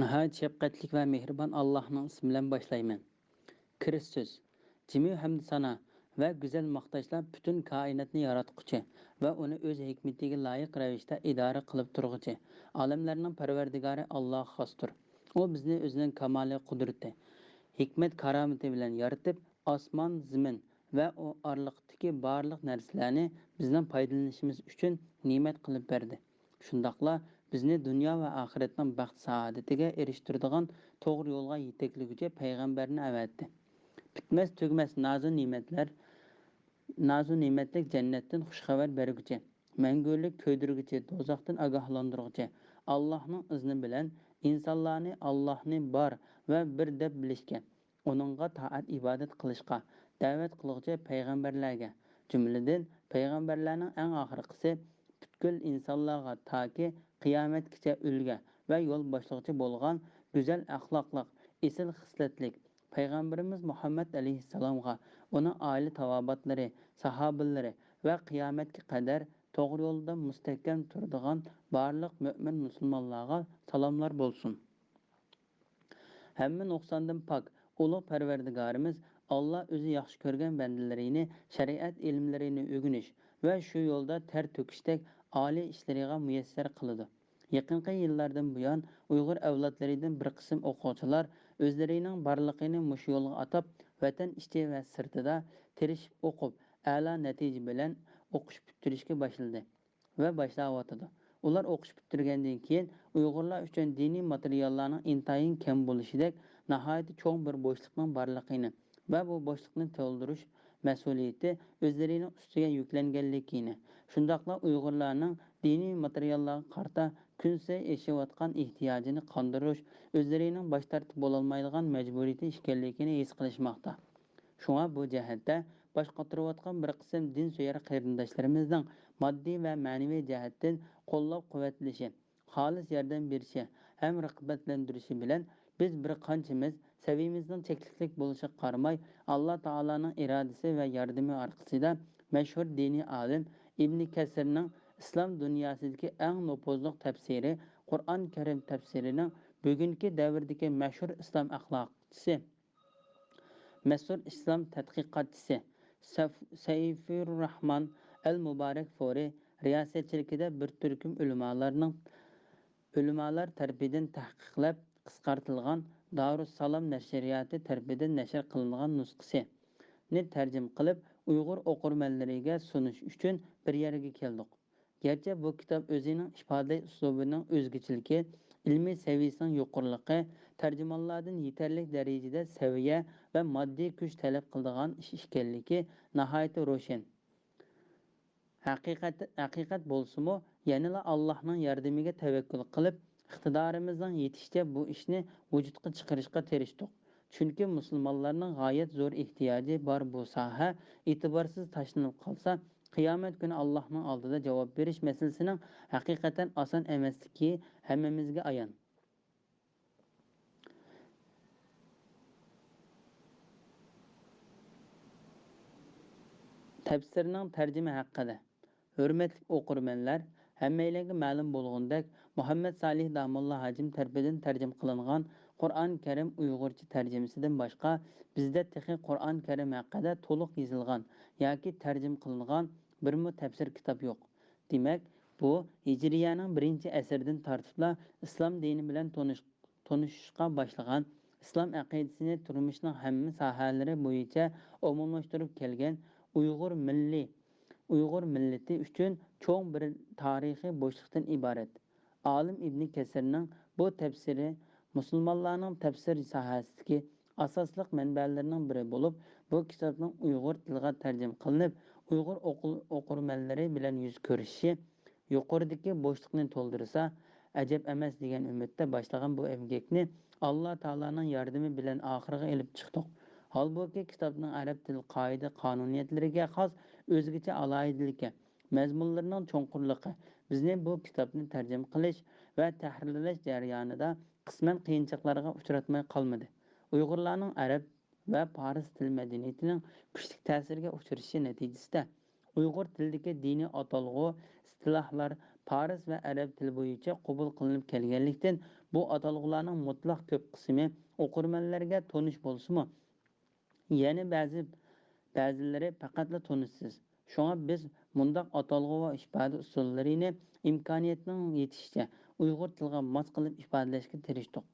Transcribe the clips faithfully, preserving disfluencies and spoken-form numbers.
ناھايىتى شەپقەتلىك ۋە مېھرىبان ئاللاھنىڭ ئىسمى بىلەن باشلايمەن. كىرىستوس، جىمى ھەمدۇسانا ۋە گۈزەل ماختاشلار پۈتۈن كائىناتنى ياراتقۇچى ۋە ئۇنى ئۆز ھېكمىتىگە لايىق رەۋىشتە ئىدارە قىلىپ تۇرغۇچى، ئالەملەرنىڭ پەرۋەردىگارى ئاللاھقا خاستۇر. ئۇ بىزنى ئۆزىنىڭ كامالىي قۇدرىتى، ھېكمەت-كارامىتى بىلەن يارىتىپ، ئاسمان، زېمىن ۋە ئۇ ئارىلىقتىكى بارلىق نەرسىلەرنى بىزنىڭ پايدىلىنىشىمىز ئۈچۈن نېمەت قىلىپ بەردى. شۇنداقلا بىزنى دۇنيا ۋە ئاخىرەتنىڭ بەخت-سائادىتىگە ئېرىشتۈرىدىغان توغرا يولغا يېتەكلىگۈچى پەيغەمبەرنى ئەۋەتتى. پۈتمەس-تۈگىمەس نازۇ نېمەتلەر، نازۇ نېمەتلىك جەننەتتىن خۇش خەۋەر بەرگۈچى، مەڭگۈلۈك كۆيدۈرگۈچى، دوزاختىن ئاگاھلاندۇرغۇچى، ئاللاھنىڭ ئىزنى بىلەن ئىنسانلارنى ئاللاھنى بار ۋە بىر دەپ بىلىشكە، ئۇنىڭغا تائەت-ئىبادەت قىلىشقا دەۋەت قىلغۇچى پەيغەمبەرلەرگە، جۈملىدىن پەيغەمبەرلەرنىڭ ئەڭ ئاخىرقىسى پۈتكۈل ئىنسانلارغا تاكى قىيامەتكىچە ئۈلگە ۋە يول باشلىغۇچى بولغان گۈزەل ئەخلاقلىق، ئېسىل خىسلەتلىك پەيغەمبىرىمىز مۇھەممەد ئەلەيھىسسالامغا، ئۇنىڭ ئائىلە تاۋابىئاتلىرى، ساھابىلىرى ۋە قىيامەتكە قەدەر توغرا يولدا مۇستەھكەم تۇرىدىغان بارلىق مۆمىن مۇسۇلمانلارغا سالاملار بولسۇن. ھەممە نۇقساندىن پاك، ئۇلۇغ پەرۋەردىگارىمىز ئاللا ئۆزى ياخشى كۆرگەن بەندىلىرىنى شەرىئەت ئىلىملىرىنى ئۆگىنىش ۋە شۇ يولدا تەر تۆكۈشتەك ئالىي ئىشلىرىغا مۇيەسسەر قىلىدۇ. يېقىنقى يىللاردىن بۇيان ئۇيغۇر ئەۋلادلىرىدىن بىر قىسىم ئوقۇغۇچىلار ئۆزلىرىنىڭ بارلىقىنى مۇشۇ يولغا ئاتاپ، ۋەتەن ئىچى ۋە سىرتىدا تىرىشىپ ئوقۇپ، ئەلا نەتىجە بىلەن ئوقۇش پۈتتۈرۈشكە باشلىدى ۋە باشلاۋاتىدۇ. ئۇلار ئوقۇش پۈتتۈرگەندىن كېيىن ئۇيغۇرلار ئۈچۈن دىنىي ماتېرىياللارنىڭ ئىنتايىن كەم بولۇشىدەك ناھايىتى چوڭ بىر بوشلۇقنىڭ بارلىقىنى ۋە بۇ بوشلۇقنى تولدۇرۇش مەسئۇلىيىتى ئۆزلىرىنىڭ ئۈستىگە يۈكلەنگەنلىكىنى، شۇنداقلا ئۇيغۇرلارنىڭ دىنىي ماتېرىياللارغا قارىتا كۈنسېرى ئېشىۋاتقان ئېھتىياجىنى قاندۇرۇش ئۆزلىرىنىڭ باش تارتىپ بولالمايدىغان مەجبۇرىيىتى ئىكەنلىكىنى ھېس قىلىشماقتا. شۇڭا بۇ جەھەتتە باش قاتۇرۇۋاتقان بىر قىسىم دىنسۆيەر قېرىنداشلىرىمىزنىڭ ماددىي ۋە مەنىۋى جەھەتتىن قوللاپ-قۇۋۋەتلىشى، خالىس ياردەم بېرىشى ھەم رىغبەتلەندۈرۈشى بىلەن، بىز بىر قانچىمىز سەۋىيىمىزنىڭ چەكلىكلىك بولۇشىغا قارىماي، ئاللا تائالانىڭ ئىرادىسى ۋە ياردىمى ئارقىسىدا مەشھۇر دىنىي ئالىم ئىبنى كەسىرنىڭ ئىسلام دۇنياسىدىكى ئەڭ نوپۇزلۇق تەپسىرى، قۇرئان كەرىم تەپسىرىنىڭ بۈگۈنكى دەۋردىكى مەشھۇر ئىسلام ئەخلاقچىسى، مەشھۇر ئىسلام تەتقىقاتچىسى سەف-، سەيفۇرراھمان ئەل مۇبارەكفۇرى رىياسەتچىلىكىدە بىر تۈركۈم ئۆلىمالارنىڭ، ئۆلىمالار تەرىپىدىن تەھقىقلەپ قىسقارتىلغان دارۇسسالام نەشرىياتى تەرىپىدىن نەشر قىلىنغان نۇسخىسى نى تەرجىمە قىلىپ، ئۇيغۇر ئوقۇرمەنلىرىگە سۇنۇش ئۈچۈن بىر يەرگە كەلدۇق. گەرچە بۇ كىتاب ئۆزىنىڭ ئىپادىلەش ئۇسلۇبىنىڭ ئۆزگىچىلىكى، ئىلمىي سەۋىيىسىنىڭ يۇقىرىلىقى، تەرجىمانلاردىن يېتەرلىك دەرىجىدە سەۋىيە ۋە ماددىي كۈچ تەلەپ قىلىدىغان ئىش ئىكەنلىكى ناھايىتى روشەن. ھەقىقەت، ھەقىقەت بولسىمۇ، يەنىلا ئاللاھنىڭ ياردىمىگە تەۋەككۈل قىلىپ، ئىقتىدارىمىزنىڭ يېتىشىچە بۇ ئىشنى ۋۇجۇدقا چىقىرىشقا تىرىشتۇق. چۈنكى مۇسۇلمانلارنىڭ غايەت زور ئېھتىياجى بار بۇ ساھە ئېتىبارسىز تاشلىنىپ قالسا، قىيامەت كۈنى ئاللاھنىڭ ئالدىدا جاۋاب بېرىش مەسىلىسىنىڭ ھەقىقەتەن ئاسان ئەمەسلىكى ھەممىمىزگە ئايان. تەپسىرنىڭ تەرجىمە ھەققىدە. ھۆرمەتلىك ئوقۇرمەنلەر، ھەممەيلەنگە مەلۇم بولغىنىدەك، مۇھەممەد سالىھ داموللا ھاجىم تەرىپىدىن تەرجىمە قىلىنغان قۇرئان كەرىم ئۇيغۇرچە تەرجىمىسىدىن باشقا، بىزدە تېخى قۇرئان كەرىم ھەققىدە تولۇق يېزىلغان ياكى تەرجىمە قىلىنغان بىرمۇ تەپسىر كىتاب يوق. دېمەك، بۇ ھىجرىيەنىڭ بىرىنچى ئەسىرىدىن تارتىپلا ئىسلام دىنى بىلەن تونۇش-، تونۇشۇشقا باشلىغان، ئىسلام ئەقىدىسىنى تۇرمۇشنىڭ ھەممە ساھەلىرى بويىچە ئومۇملاشتۇرۇپ كەلگەن ئۇيغۇر مىللىي، ئۇيغۇر مىللىتى ئۈچۈن چوڭ بىر تارىخىي بوشلۇقتىن ئىبارەت. ئالىم ئىبنى كەسىرنىڭ بۇ تەپسىرى مۇسۇلمانلارنىڭ تەپسىر ساھەسىدىكى ئاساسلىق مەنبەلىرىنىڭ بىرى بولۇپ، بۇ كىتابنىڭ ئۇيغۇر تىلىغا تەرجىمە قىلىنىپ، ئۇيغۇر ئوقۇ-، ئوقۇرمەنلىرى بىلەن يۈز كۆرۈشۈشى، يۇقىرىدىكى بوشلۇقنى تولدۇرسا ئەجەب ئەمەس دېگەن ئۈمىدتە باشلىغان بۇ ئەمگەكنى ئاللا تائالانىڭ ياردىمى بىلەن ئاخىرىغا ئېلىپ چىقتۇق. ھالبۇكى، كىتابنىڭ ئەرەب تىل قائىدە-قانۇنىيەتلىرىگە خاس ئۆزگىچە ئالاھىدىلىكى، مەزمۇنلىرىنىڭ چوڭقۇرلۇقى بىزنى بۇ كىتابنى تەرجىمە قىلىش ۋە تەھرىرلەش جەريانىدا قىسمەن قىيىنچىلىقلارغا ئۇچراتماي قالمىدى. ئۇيغۇرلارنىڭ ئەرەب ۋە پارس تىل مەدەنىيىتىنىڭ كۈچلۈك تەسىرگە ئۇچرىشى نەتىجىسىدە، ئۇيغۇر تىلىدىكى دىنىي ئاتالغۇ، ئىستىلاھلار پارس ۋە ئەرەب تىلى بويىچە قوبۇل قىلىنىپ كەلگەنلىكتىن، بۇ ئاتالغۇلارنىڭ مۇتلەق كۆپ قىسمى ئوقۇرمەنلەرگە تونۇش بولسىمۇ، يەنە بەزى، بەزىلىرى پەقەتلا تونۇشسىز. شۇڭا بىز مۇنداق ئاتالغۇ ۋە ئىپادە ئۇسۇللىرىنى ئىمكانىيەتنىڭ يېتىشىچە ئۇيغۇر تىلىغا ماس قىلىپ ئىپادىلەشكە تىرىشتۇق.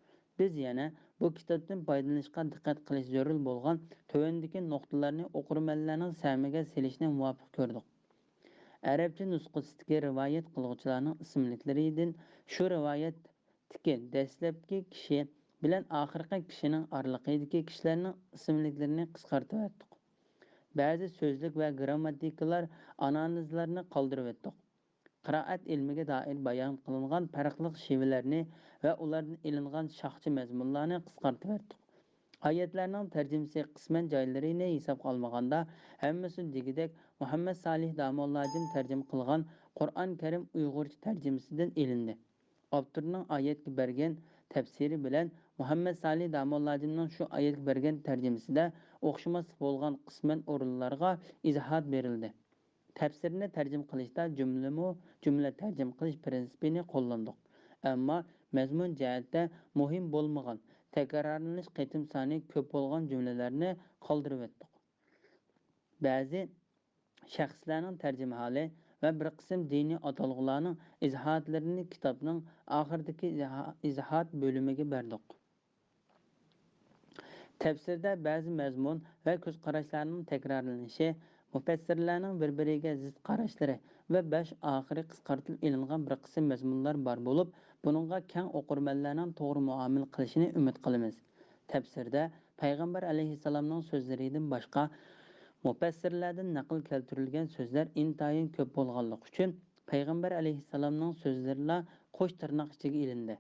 بىز يەنە بۇ كىتابتىن پايدىلىنىشقا دىققەت قىلىش زۆرۈر بولغان تۆۋەندىكى نۇقتىلارنى ئوقۇرمەنلەرنىڭ سەمىگە سېلىشنى مۇۋاپىق كۆردۇق. ئەرەبچە نۇسخىسىدىكى رىۋايەت قىلغۇچىلارنىڭ ئىسىملىكلىرىدىن شۇ رىۋايەت تىكى دەسلەپكى كىشى بىلەن ئاخىرقى كىشىنىڭ ئارىلىقىدىكى كىشىلەرنىڭ ئىسىملىكلىرىنى قىسقارتىۋەتتۇق. بەزى سۆزلۈك ۋە گىرامماتىكىلار ئانالىزلارنى قالدۇرۇۋەتتۇق. قىرائەت ئىلمىگە دائىر بايان قىلىنغان پەرقلىق شېۋىلەرنى ۋە ئۇلاردىن ئېلىنغان شاخچە مەزمۇنلارنى قىسقارتىۋەتتۇق. ئايەتلەرنىڭ تەرجىمىسى قىسمەن جايلىرىنى ھېسابقا ئالمىغاندا، ھەممىسى دېگۈدەك مۇھەممەد سالىھ داموللاجىم تەرجىمە قىلغان قۇرئان كەرىم ئۇيغۇرچە تەرجىمىسىدىن ئېلىندى. ئاپتورنىڭ ئايەتكە بەرگەن تەپسىرى بىلەن مۇھەممەد سالىھ داموللاجىمنىڭ شۇ ئايەتكە بەرگەن تەرجىمىسىدە ئوخشىماسلىق بولغان قىسمەن ئورۇنلارغا ئىزاھات بېرىلدى. تەپسىرنى تەرجىمە قىلىشتا جۈملىمۇ جۈملە تەرجىمە قىلىش پىرىنسىپىنى قوللاندۇق. ئەمما مەزمۇن جەھەتتە مۇھىم بولمىغان، تەكرارلىنىش قېتىم سانى كۆپ بولغان جۈملىلەرنى قالدۇرۇۋەتتۇق. بەزى شەخسلەرنىڭ تەرجىمىھالى ۋە بىر قىسىم دىنىي ئاتالغۇلارنىڭ ئىزاھاتلىرىنى كىتابنىڭ ئاخىرىدىكى ئىزاھا-، ئىزاھات بۆلۈمىگە بەردۇق. تەپسىردە بەزى مەزمۇن ۋە كۆز قاراشلارنىڭ تەكرارلىنىشى، مۇپەسسىرلەرنىڭ بىر-بىرىگە زىت قاراشلىرى ۋە باش ئاخىرى قىسقارتىلىپ ئېلىنغان بىر قىسىم مەزمۇنلار بار بولۇپ، بۇنىڭغا كەڭ ئوقۇرمەنلەرنىڭ توغرا مۇئامىلە قىلىشىنى ئۈمىد قىلىمىز. تەپسىردە پەيغەمبەر ئەلەيھىسسالامنىڭ سۆزلىرىدىن باشقا، مۇپەسسىرلەردىن نەقىل كەلتۈرۈلگەن سۆزلەر ئىنتايىن كۆپ بولغانلىقى ئۈچۈن، پەيغەمبەر ئەلەيھىسسالامنىڭ سۆزلىرىلا قوش تىرناق ئىچىگە ئېلىندى.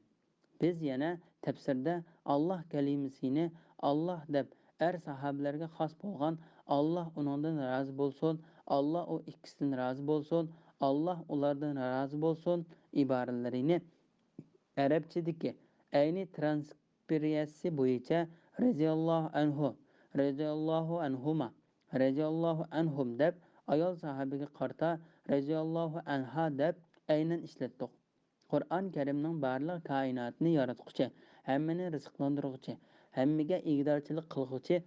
بىز يەنە تەپسىردە ئاللاھ كەلىمىسىنى ئاللاھ دەپ، ئەر ساھابىلەرگە خاس بولغان «ئاللاھ ئۇنىڭدىن رازى بولسۇن»، «ئاللاھ ئۇ ئىككىسىدىن رازى بولسۇن»، «ئاللاھ ئۇلاردىن رازى بولسۇن» ئىبارىلىرىنى ئەرەبچىدىكى ئەينى ترانسكرىپسىيەسى بويىچە «رەزىياللاھۇ ئەنھۇ»، «رەزىياللاھۇ ئەنھۇما»، «رەزىياللاھۇ ئەنھۇم» دەپ، ئايال ساھابىگە قارىتا «رەزىياللاھۇ ئەنھا» دەپ ئەينەن ئىشلەتتۇق. قۇرئان كەرىمنىڭ بارلىق كائىناتنى ياراتقۇچى، ھەممىنى رىزىقلاندۇرغۇچى، ھەممىگە ئىگىدارچىلىق قىلغۇچى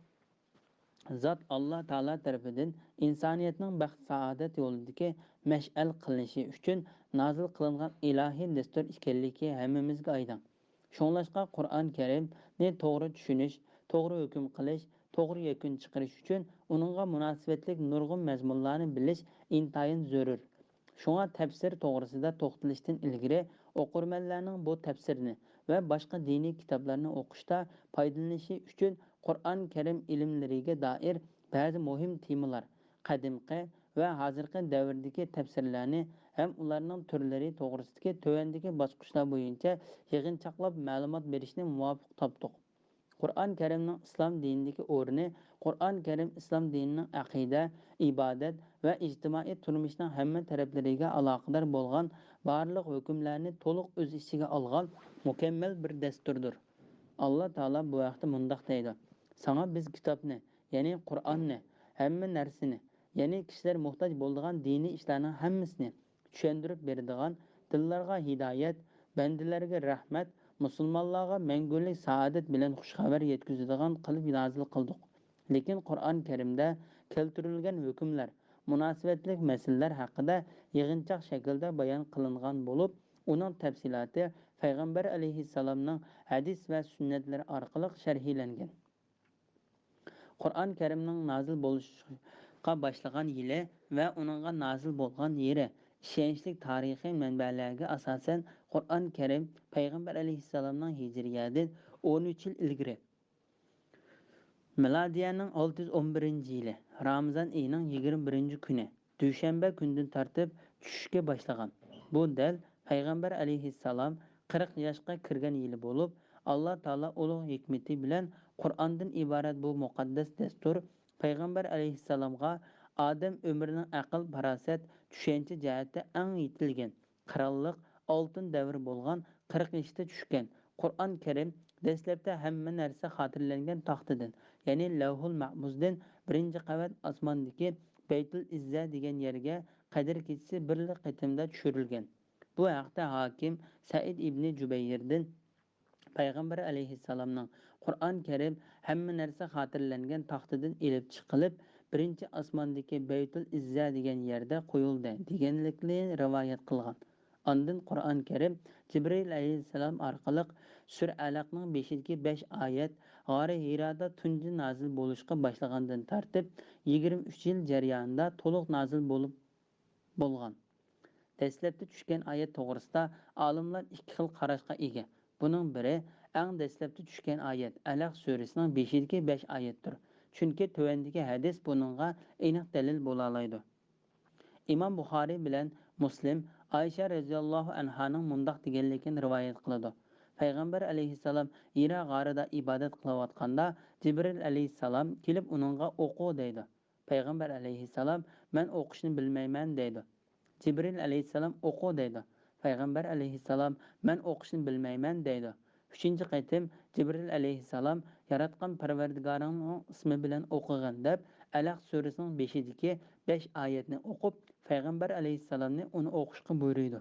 زات ئاللا تائالا تەرىپىدىن ئىنسانىيەتنىڭ بەخت-سائادەت يولىدىكى مەشئەل قىلىنىشى ئۈچۈن نازىل قىلىنغان ئىلاھىي دەستۇر ئىكەنلىكى ھەممىمىزگە ئايدىڭ. شۇڭلاشقا قۇرئان كەرىمنى توغرا چۈشىنىش، توغرا ھۆكۈم قىلىش، توغرا يەكۈن چىقىرىش ئۈچۈن ئۇنىڭغا مۇناسىۋەتلىك نۇرغۇن مەزمۇنلارنى بىلىش ئىنتايىن زۆرۈر. شۇڭا تەپسىر توغرىسىدا توختىلىشتىن ئىلگىرى، ئوقۇرمەنلەرنىڭ بۇ تەپسىرنى ۋە باشقا دىنىي كىتابلارنى ئوقۇشتا پايدىلىنىشى ئۈچۈن قۇرئان كەرىم ئىلىملىرىگە دائىر بەزى مۇھىم تېمىلار، قەدىمكى ۋە ھازىرقى دەۋردىكى تەپسىرلەرنى ھەم ئۇلارنىڭ تۈرلىرى توغرىسىدىكى تۆۋەندىكى باسقۇچلار بويىچە يىغىنچاقلاپ مەلۇمات بېرىشنى مۇۋاپىق تاپتۇق. قۇرئان كەرىمنىڭ ئىسلام دىنىدىكى ئورنى. قۇرئان كەرىم ئىسلام دىنىنىڭ ئەقىدە، ئىبادەت ۋە ئىجتىمائىي تۇرمۇشنىڭ ھەممە تەرەپلىرىگە ئالاقىدار بولغان بارلىق ھۆكۈملەرنى تولۇق ئۆز ئىچىگە ئالغان مۇكەممەل بىر دەستۇردۇر. ئاللا تائالا بۇ ھەقتە مۇنداق دەيدۇ: ساڭا بىز كىتابنى، يەنى قۇرئاننى، ھەممە نەرسىنى، يەنى كىشىلەر موھتاج بولىدىغان دىنىي ئىشلارنىڭ ھەممىسىنى چۈشەندۈرۈپ بېرىدىغان، دىللارغا ھىدايەت، بەندىلەرگە رەھمەت، مۇسۇلمانلارغا مەڭگۈلۈك سائادەت بىلەن خۇش خەۋەر يەتكۈزىدىغان قىلىپ نازىل قىلدۇق. لېكىن قۇرئان كەرىمدە كەلتۈرۈلگەن ھۆكۈملەر، مۇناسىۋەتلىك مەسىلىلەر ھەققىدە يىغىنچاق شەكىلدە بايان قىلىنغان بولۇپ، ئۇنىڭ تەپسىلاتى پەيغەمبەر ئەلەيھىسسالامنىڭ ھەدىس ۋە سۈننەتلىرى ئارقىلىق شەرھلەنگەن. قۇرئان كەرىمنىڭ نازىل بولۇشقا باشلىغان يىلى ۋە ئۇنىڭغا نازىل بولغان يېرى. ئىشەنچلىك تارىخىي مەنبەلەرگە ئاساسەن، قۇرئان كەرىم پەيغەمبەر ئەلەيھىسسالامنىڭ ھىجرىيەدىن ئون ئۈچ يىل ئىلگىرى، مىلادىيەنىڭ ئالتە يۈز ئون بىرىنچى يىلى، رامىزان ئېيىنىڭ يىگىرمە بىرىنچى كۈنى، دۈشەنبە كۈنىدىن تارتىپ چۈشۈشكە باشلىغان. بۇ دەل پەيغەمبەر ئەلەيھىسسالام قىرىق ياشقا كىرگەن يىلى بولۇپ، ئاللا تائالا ئۇلۇغ ھېكمىتى بىلەن قۇرئاندىن ئىبارەت بۇ مۇقەددەس دەستۇر پەيغەمبەر ئەلەيھىسسالامغا ئادەم ئۆمرىنىڭ ئەقىل-پاراسەت، چۈشەنچە جەھەتتە ئەڭ يېتىلگەن، قىرانلىق، ئالتۇن دەۋرى بولغان قىرىق يېشىدا چۈشكەن. قۇرئان كەرىم دەسلەپتە ھەممە نەرسە خاتىرىلەنگەن تاختىدىن، يەنى لەۋھۇل مەھپۇزدىن بىرىنچى قەۋەت ئاسماندىكى بەيتۇل ئىززا دېگەن يەرگە قەدىر كېچىسى بىرلا قېتىمدا چۈشۈرۈلگەن. بۇ ھەقتە ھاكىم سەئىد ئىبنى جۇبەيردىن، پەيغەمبەر ئەلەيھىسسالامنىڭ قۇرئان كەرىم ھەممە نەرسە خاتىرىلەنگەن تاختىدىن ئېلىپ چىقىلىپ، بىرىنچى ئاسماندىكى بەيتۇل ئىززا دېگەن يەردە قويۇلدى دېگەنلىكىنى رىۋايەت قىلغان. ئاندىن قۇرئان كەرىم جىبرىئىل ئەلەيھىسسالام ئارقىلىق سۈرە ئەلەقنىڭ بېشىدىكى بەش ئايەت غارى ھىرادا تۇنجى نازىل بولۇشقا باشلىغاندىن تارتىپ يىگىرمە ئۈچ يىل جەريانىدا تولۇق نازىل بولۇپ بولغان. دەسلەپتە چۈشكەن ئايەت توغرىسىدا ئالىملار ئىككى خىل قاراشقا ئىگە. بۇنىڭ بىرى، ئەڭ دەسلەپتە چۈشكەن ئايەت ئەلەق سۈرىسىنىڭ بېشىدىكى بەش ئايەتتۇر. چۈنكى تۆۋەندىكى ھەدىس بۇنىڭغا ئېنىق دەلىل بولالايدۇ. ئىمام بۇخارىي بىلەن مۇسلىم ئائىشە رەزىياللاھۇ ئەنھانىڭ مۇنداق دېگەنلىكىنى رىۋايەت قىلىدۇ: پەيغەمبەر ئەلەيھىسسالام ھىرا غارىدا ئىبادەت قىلىۋاتقاندا، جىبرىئىل ئەلەيھىسسالام كېلىپ ئۇنىڭغا ئوقۇ دەيدۇ. پەيغەمبەر ئەلەيھىسسالام مەن ئوقۇشنى بىلمەيمەن دەيدۇ. جىبرىئىل ئەلەيھىسسالام ئوقۇ دەيدۇ. پەيغەمبەر ئەلەيھىسسالام مەن ئوقۇشنى بىلمەيمەن دەيدۇ. ئۈچىنچى قېتىم جىبرىئىل ئەلەيھىسسالام ياراتقان پەرۋەردىگارىڭنىڭ ئىسمى بىلەن ئوقۇغىن دەپ ئەلەق سۈرىسىنىڭ بېشىدىكى بەش ئايەتنى ئوقۇپ، پەيغەمبەر ئەلەيھىسسالامنى ئۇنى ئوقۇشقا بۇيرۇيدۇ.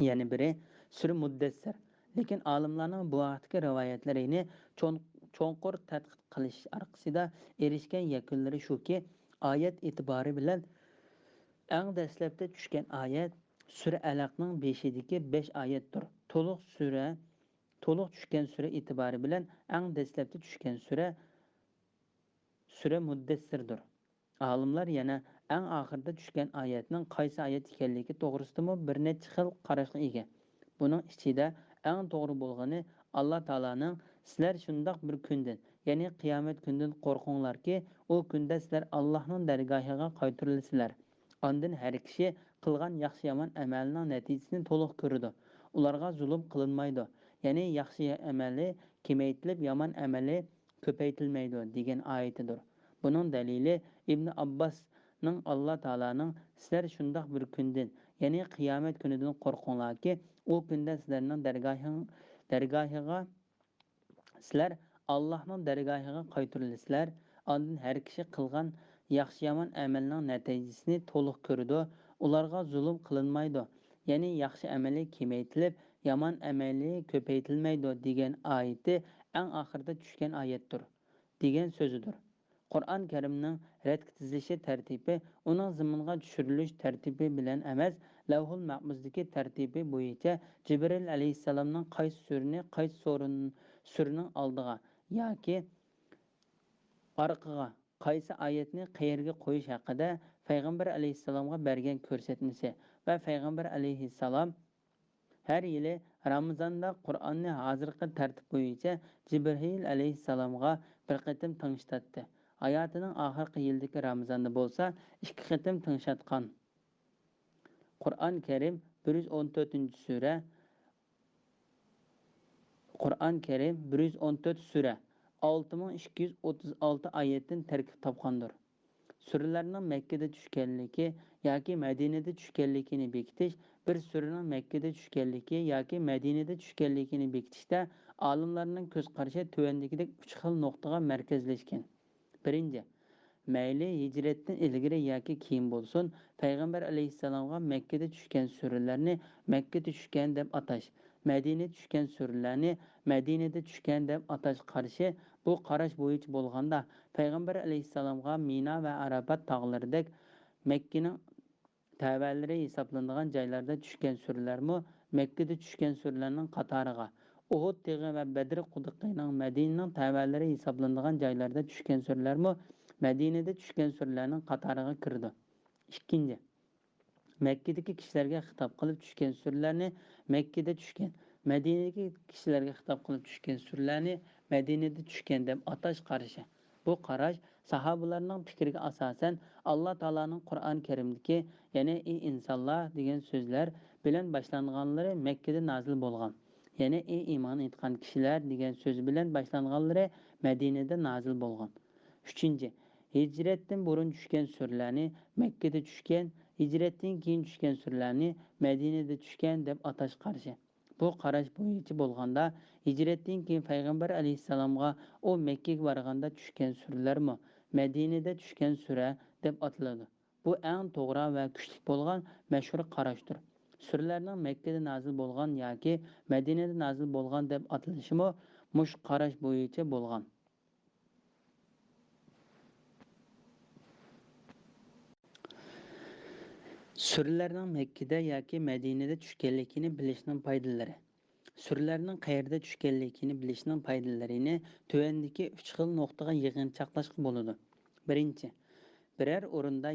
يەنە بىرى سۈرە مۇددەسسىر. لېكىن ئالىملارنىڭ بۇ ھەقتىكى رىۋايەتلىرىنى چوڭ-، چوڭقۇر تەتقىق قىلىش ئارقىسىدا ئېرىشكەن يەكۈنلىرى شۇكى، ئايەت ئېتىبارى بىلەن ئەڭ دەسلەپتە چۈشكەن ئايەت سۈرە ئەلەقنىڭ بېشىدىكى بەش ئايەتتۇر. تولۇق سۈرە، تولۇق چۈشكەن سۈرە ئېتىبارى بىلەن ئەڭ دەسلەپتە چۈشكەن سۈرە، سۈرە مۇددەسسىردۇر. ئالىملار يەنە ئەڭ ئاخىرىدا چۈشكەن ئايەتنىڭ قايسى ئايەت ئىكەنلىكى توغرىسىدىمۇ بىر نەچچە خىل قاراشقا ئىگە. بۇنىڭ ئىچىدە ئەڭ توغرا بولغىنى، ئاللا تائالانىڭ، سىلەر شۇنداق بىر كۈندىن، يەنى قىيامەت كۈنىدىن قورقۇڭلاركى، ئۇ كۈندە سىلەر ئاللانىڭ دەرگاھىغا قايتۇرۇلىسىلەر. ئاندىن ھەر كىشى قىلغان ياخشى-يامان ئەمەلنىڭ نەتىجىسىنى تولۇق كۆرىدۇ. ئۇلارغا زۇلۇم قىلىنمايدۇ. يەنى ياخشى ئەمەلى كېمەيتىلىپ، يامان ئەمەلى كۆپەيتىلمەيدۇ دېگەن ئايىتىدۇر. بۇنىڭ دەلىلى ئىبنى ئابباسنىڭ، ئاللا تائالانىڭ، سىلەر شۇنداق بىر كۈندىن، يەنى قىيامەت كۈنىدىن قورقۇڭلاركى، ئۇ كۈندە سىلەرنىڭ دەرگاھىڭ-، دەرگاھىغا، سىلەر ئاللانىڭ دەرگاھىغا قايتۇرۇلىسىلەر. ئاندىن ھەر كىشى قىلغان ياخشى-يامان ئەمەلنىڭ نەتىجىسىنى تولۇق كۆرىدۇ. ئۇلارغا زۇلۇم قىلىنمايدۇ. يەنى ياخشى ئەمەلى كېمەيتىلىپ، يامان ئەمەلى كۆپەيتىلمەيدۇ دېگەن ئايىتى ئەڭ ئاخىرىدا چۈشكەن ئايەتتۇر، دېگەن سۆزىدۇر. قۇرئان كەرىمنىڭ رەتكە تىزىلىشى تەرتىپى ئۇنىڭ زېمىنغا چۈشۈرۈلۈش تەرتىپى بىلەن ئەمەس، لەۋھۇل مەھپۇزدىكى تەرتىپى بويىچە جىبرىئىل ئەلەيھىسسالامنىڭ قايسى سۈرىنى قايسى سورۇن-، سۈرىنىڭ ئالدىغا ياكى ئارقىغا، قايسى ئايەتنى قەيەرگە قويۇش ھەققىدە پەيغەمبەر ئەلەيھىسسالامغا بەرگەن كۆرسەتمىسى ۋە پەيغەمبەر ئەلەيھىسسالام ھەر يىلى رامىزاندا قۇرئاننى ھازىرقى تەرتىپ بويىچە جىبرىئىل ئەلەيھىسسالامغا بىر قېتىم تىڭشىتاتتى. ھاياتىنىڭ ئاخىرقى يىلىدىكى رامىزاندا بولسا ئىككى قېتىم تىڭشاتقان. قۇرئان كەرىم بىر يۈز ئون تۆتىنچى سۈرە، قۇرئان كەرىم بىر يۈز ئون تۆت سۈرە، ئالتە مىڭ ئىككى يۈز ئوتتۇز ئالتە ئايەتتىن تەركىب تاپقاندۇر. سۈرىلەرنىڭ مەككىدە چۈشكەنلىكى ياكى مەدىنىدە چۈشكەنلىكىنى بېكىتىش، بىر سۈرىنىڭ مەككىدە چۈشكەنلىكى ياكى مەدىنىدە چۈشكەنلىكىنى بېكىتىشتە ئالىملارنىڭ كۆز قارىشى تۆۋەندىكىدەك ئۈچ خىل نۇقتىغا مەركەزلەشكەن. بىرىنچى، مەيلى ھىجرەتتىن ئىلگىرى ياكى كېيىن بولسۇن، پەيغەمبەر ئەلەيھىسسالامغا مەككىدە چۈشكەن سۈرىلەرنى مەككىدە چۈشكەن دەپ ئاتاش، مەدىنىدە چۈشكەن سۈرىلەرنى مەدىنىدە چۈشكەن دەپ ئاتاش قارىشى، بۇ قاراش بويىچە بولغاندا، پەيغەمبەر ئەلەيھىسسالامغا مىنا ۋە ئارافات تاغلىرىدەك مەككىنىڭ تەۋەلىرى ھېسابلىنىدىغان جايلاردا چۈشكەن سۈرىلەرمۇ مەككىدە چۈشكەن سۈرىلەرنىڭ قاتارىغا، ئۇھۇد تېغى ۋە بەدر قۇدۇقىنىڭ مەدىنىنىڭ تەۋەلىرى ھېسابلىنىدىغان جايلاردا چۈشكەن سۈرىلەرمۇ مەدىنىدە چۈشكەن سۈرىلەرنىڭ قاتارىغا كىرىدۇ. ئىككىنچى، مەككىدىكى كىشىلەرگە خىتاب قىلىپ چۈشكەن سۈرىلەرنى مەككىدە چۈشكەن، مەدىنىدىكى كىشىلەرگە خىتاب قىلىپ چۈشكەن سۈرىلەرنى مەدىنىدە چۈشكەن دەپ ئاتاش قارىشى. بۇ قاراش ساھابىلەرنىڭ پىكرىگە ئاساسەن، ئاللا تائالانىڭ قۇرئان كەرىمدىكى، يەنى «ئى ئىنسانلار» دېگەن سۆزلەر بىلەن باشلانغانلىرى مەككىدە نازىل بولغان، يەنى «ئى ئىمان ئېيتقان كىشىلەر» دېگەن سۆز بىلەن باشلانغانلىرى مەدىنىدە نازىل بولغان. ئۈچىنچى، ھىجرەتتىن بۇرۇن چۈشكەن سۈرىلەرنى مەككىدە چۈشكەن، ھىجرەتتىن كېيىن چۈشكەن سۈرىلەرنى مەدىنىدە چۈشكەن دەپ ئاتاش قارىشى. بۇ قاراش بويىچە بولغاندا، ھىجرەتتىن كېيىن پەيغەمبەر ئەلەيھىسسالامغا ئۇ مەككىگە بارغاندا چۈشكەن سۈرىلەرمۇ مەدىنىدە چۈشكەن سۈرە دەپ ئاتىلىدۇ. بۇ ئەڭ توغرا ۋە كۈچلۈك بولغان مەشھۇر قاراشتۇر. سۈرىلەرنىڭ مەككىدە نازىل بولغان ياكى مەدىنىدە نازىل بولغان دەپ ئاتىلىشىمۇ مۇشۇ قاراش بويىچە بولغان. سۈرىلەرنىڭ مەككىدە ياكى مەدىنىدە چۈشكەنلىكىنى بىلىشنىڭ پايدىلىرى. سۈرىلەرنىڭ قەيەردە چۈشكەنلىكىنى بىلىشنىڭ پايدىلىرىنى تۆۋەندىكى ئۈچ خىل نۇقتىغا يىغىنچاقلاشقا بولىدۇ. بىرىنچى، بىرەر ئورۇندا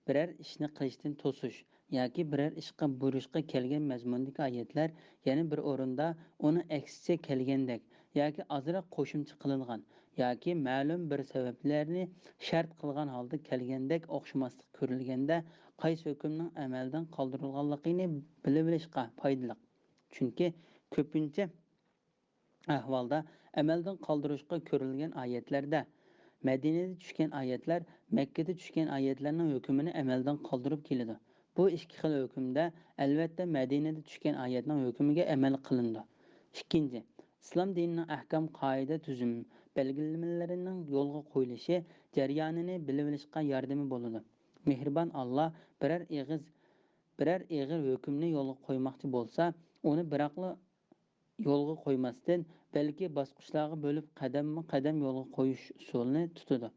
بىرەر ئىشنى قىلىشتىن توسۇش ياكى بىرەر ئىشقا بۇيرۇشقا كەلگەن مەزمۇندىكى ئايەتلەر، يەنە بىر ئورۇندا ئۇنىڭ ئەكسىچە كەلگەندەك ياكى ئازراق قوشۇمچە قىلىنغان ياكى مەلۇم بىر سەۋەبلەرنى شەرت قىلغان ھالدا كەلگەندەك ئوخشىماسلىق كۆرۈلگەندە، قايسى ھۆكۈمنىڭ ئەمەلدىن قالدۇرۇلغانلىقىنى بىلىۋېلىشقا پايدىلىق. چۈنكى كۆپىنچە ئەھۋالدا ئەمەلدىن قالدۇرۇشقا كۆرۈلگەن ئايەتلەردە مەدىنىدە چۈشكەن ئايەتلەر مەككىدە چۈشكەن ئايەتلەرنىڭ ھۆكمىنى ئەمەلدىن قالدۇرۇپ كېلىدۇ. بۇ ئىككى خىل ھۆكۈمدە، ئەلۋەتتە، مەدىنىدە چۈشكەن ئايەتنىڭ ھۆكمىگە ئەمەل قىلىنىدۇ. ئىككىنچى، ئىسلام دىنىنىڭ ئەھكام، قائىدە، تۈزۈم، بەلگىلىمىلىرىنىڭ يولغا قويۇلۇشى جەريانىنى بىلىۋېلىشقا ياردىمى بولىدۇ. مېھرىبان ئاللا بىرەر ئېغىز، بىرەر ئېغىر ھۆكۈمنى يولغا قويماقچى بولسا، ئۇنى بىراقلا يولغا قويماستىن، بەلكى باسقۇچلارغا بۆلۈپ قەدەممۇ قەدەم يولغا قويۇش ئۇسۇلىنى تۇتىدۇ.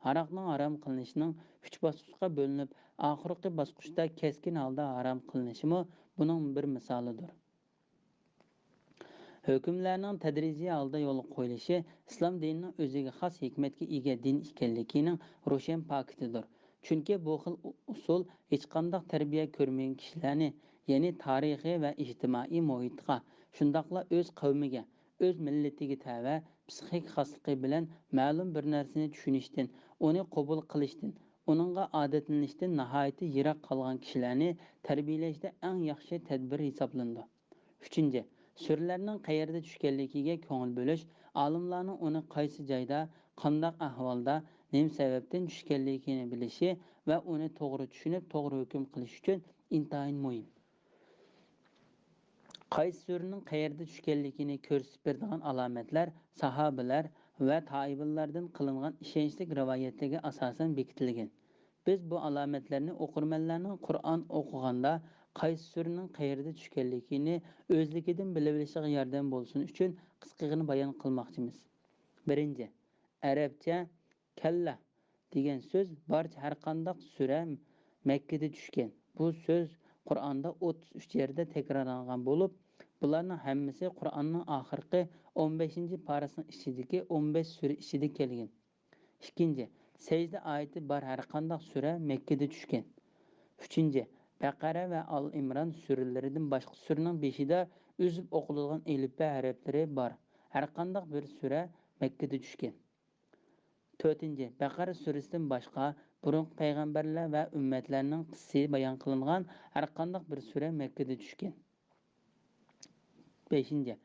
ھاراقنىڭ ھارام قىلىنىشىنىڭ ئۈچ باسقۇچقا بۆلۈنۈپ، ئاخىرقى باسقۇچتا كەسكىن ھالدا ھارام قىلىنىشىمۇ بۇنىڭ بىر مىسالىدۇر. ھۆكۈملەرنىڭ تەدرىجىي ھالدا يولغا قويۇلۇشى ئىسلام دىنىنىڭ ئۆزىگە خاس ھېكمەتكە ئىگە دىن ئىكەنلىكىنىڭ روشەن پاكىتىدۇر. چۈنكى بۇ خىل ئۇ-، ئۇسۇل ھېچقانداق تەربىيە كۆرمىگەن كىشىلەرنى، يەنى تارىخىي ۋە ئىجتىمائىي مۇھىتقا، شۇنداقلا ئۆز قەۋمىگە، ئۆز مىللىتىگە تەۋە پسىخىك خاسلىقى بىلەن مەلۇم بىر نەرسىنى چۈشىنىشتىن، ئۇنى قوبۇل قىلىشتىن، ئۇنىڭغا ئادەتلىنىشتىن ناھايىتى يىراق قالغان كىشىلەرنى تەربىيەلەشتە ئەڭ ياخشى تەدبىر ھېسابلىنىدۇ. ئۈچىنچى، سۈرىلەرنىڭ قەيەردە چۈشكەنلىكىگە كۆڭۈل بۆلۈش، ئالىملارنىڭ ئۇنى قايسى جايدا، قانداق ئەھۋالدا، نېمە سەۋەبتىن چۈشكەنلىكىنى بىلىشى ۋە ئۇنى توغرا چۈشىنىپ، توغرا ھۆكۈم قىلىش ئۈچۈن ئىنتايىن مۇھىم. قايسى سۈرىنىڭ قەيەردە چۈشكەنلىكىنى كۆرسىتىپ بېرىدىغان ئالامەتلەر ساھابىلەر ۋە تائىبىنلاردىن قىلىنغان ئىشەنچلىك رىۋايەتلەرگە ئاساسەن بېكىتىلگەن. بىز بۇ ئالامەتلەرنى ئوقۇرمەنلەرنىڭ قۇرئان ئوقۇغاندا قايسى سۈرىنىڭ قەيەردە چۈشكەنلىكىنى ئۆزلۈكىدىن بىلىۋېلىشىغا ياردەم بولسۇن ئۈچۈن قىسقىغىنە بايان قىلماقچىمىز. بىرىنچى، ئەرەبچە كەللە دېگەن سۆز بارچە ھەرقانداق سۈرە مەككىدە چۈشكەن. بۇ سۆز قۇرئاندا ئوتتۇز ئۈچ يەردە تەكرارلانغان بولۇپ، بۇلارنىڭ ھەممىسى قۇرئاننىڭ ئاخىرقى ئون بەشىنچى پارىسىنىڭ ئىچىدىكى ئون بەش سۈرە ئىچىدە كەلگەن. ئىككىنچى، سەجدە ئايىتى بار ھەرقانداق سۈرە مەككىدە چۈشكەن. ئۈچىنچى، بەقەرە ۋە ئال ئىمران سۈرىلىرىدىن باشقا سۈرىنىڭ بېشىدا ئۈزۈپ ئوقۇلىدىغان ئېلىپبە ھەرپلىرى بار ھەرقانداق بىر سۈرە مەككىدە چۈشكەن. تۆتىنچى، بەقەرە سۈرىسىدىن باشقا بۇرۇنقى پەيغەمبەرلەر ۋە ئۈممەتلەرنىڭ قىسسىسى بايان قىلىنغان ھەرقانداق بىر سۈرە مەككىدە چۈشكەن. بەشىنچى،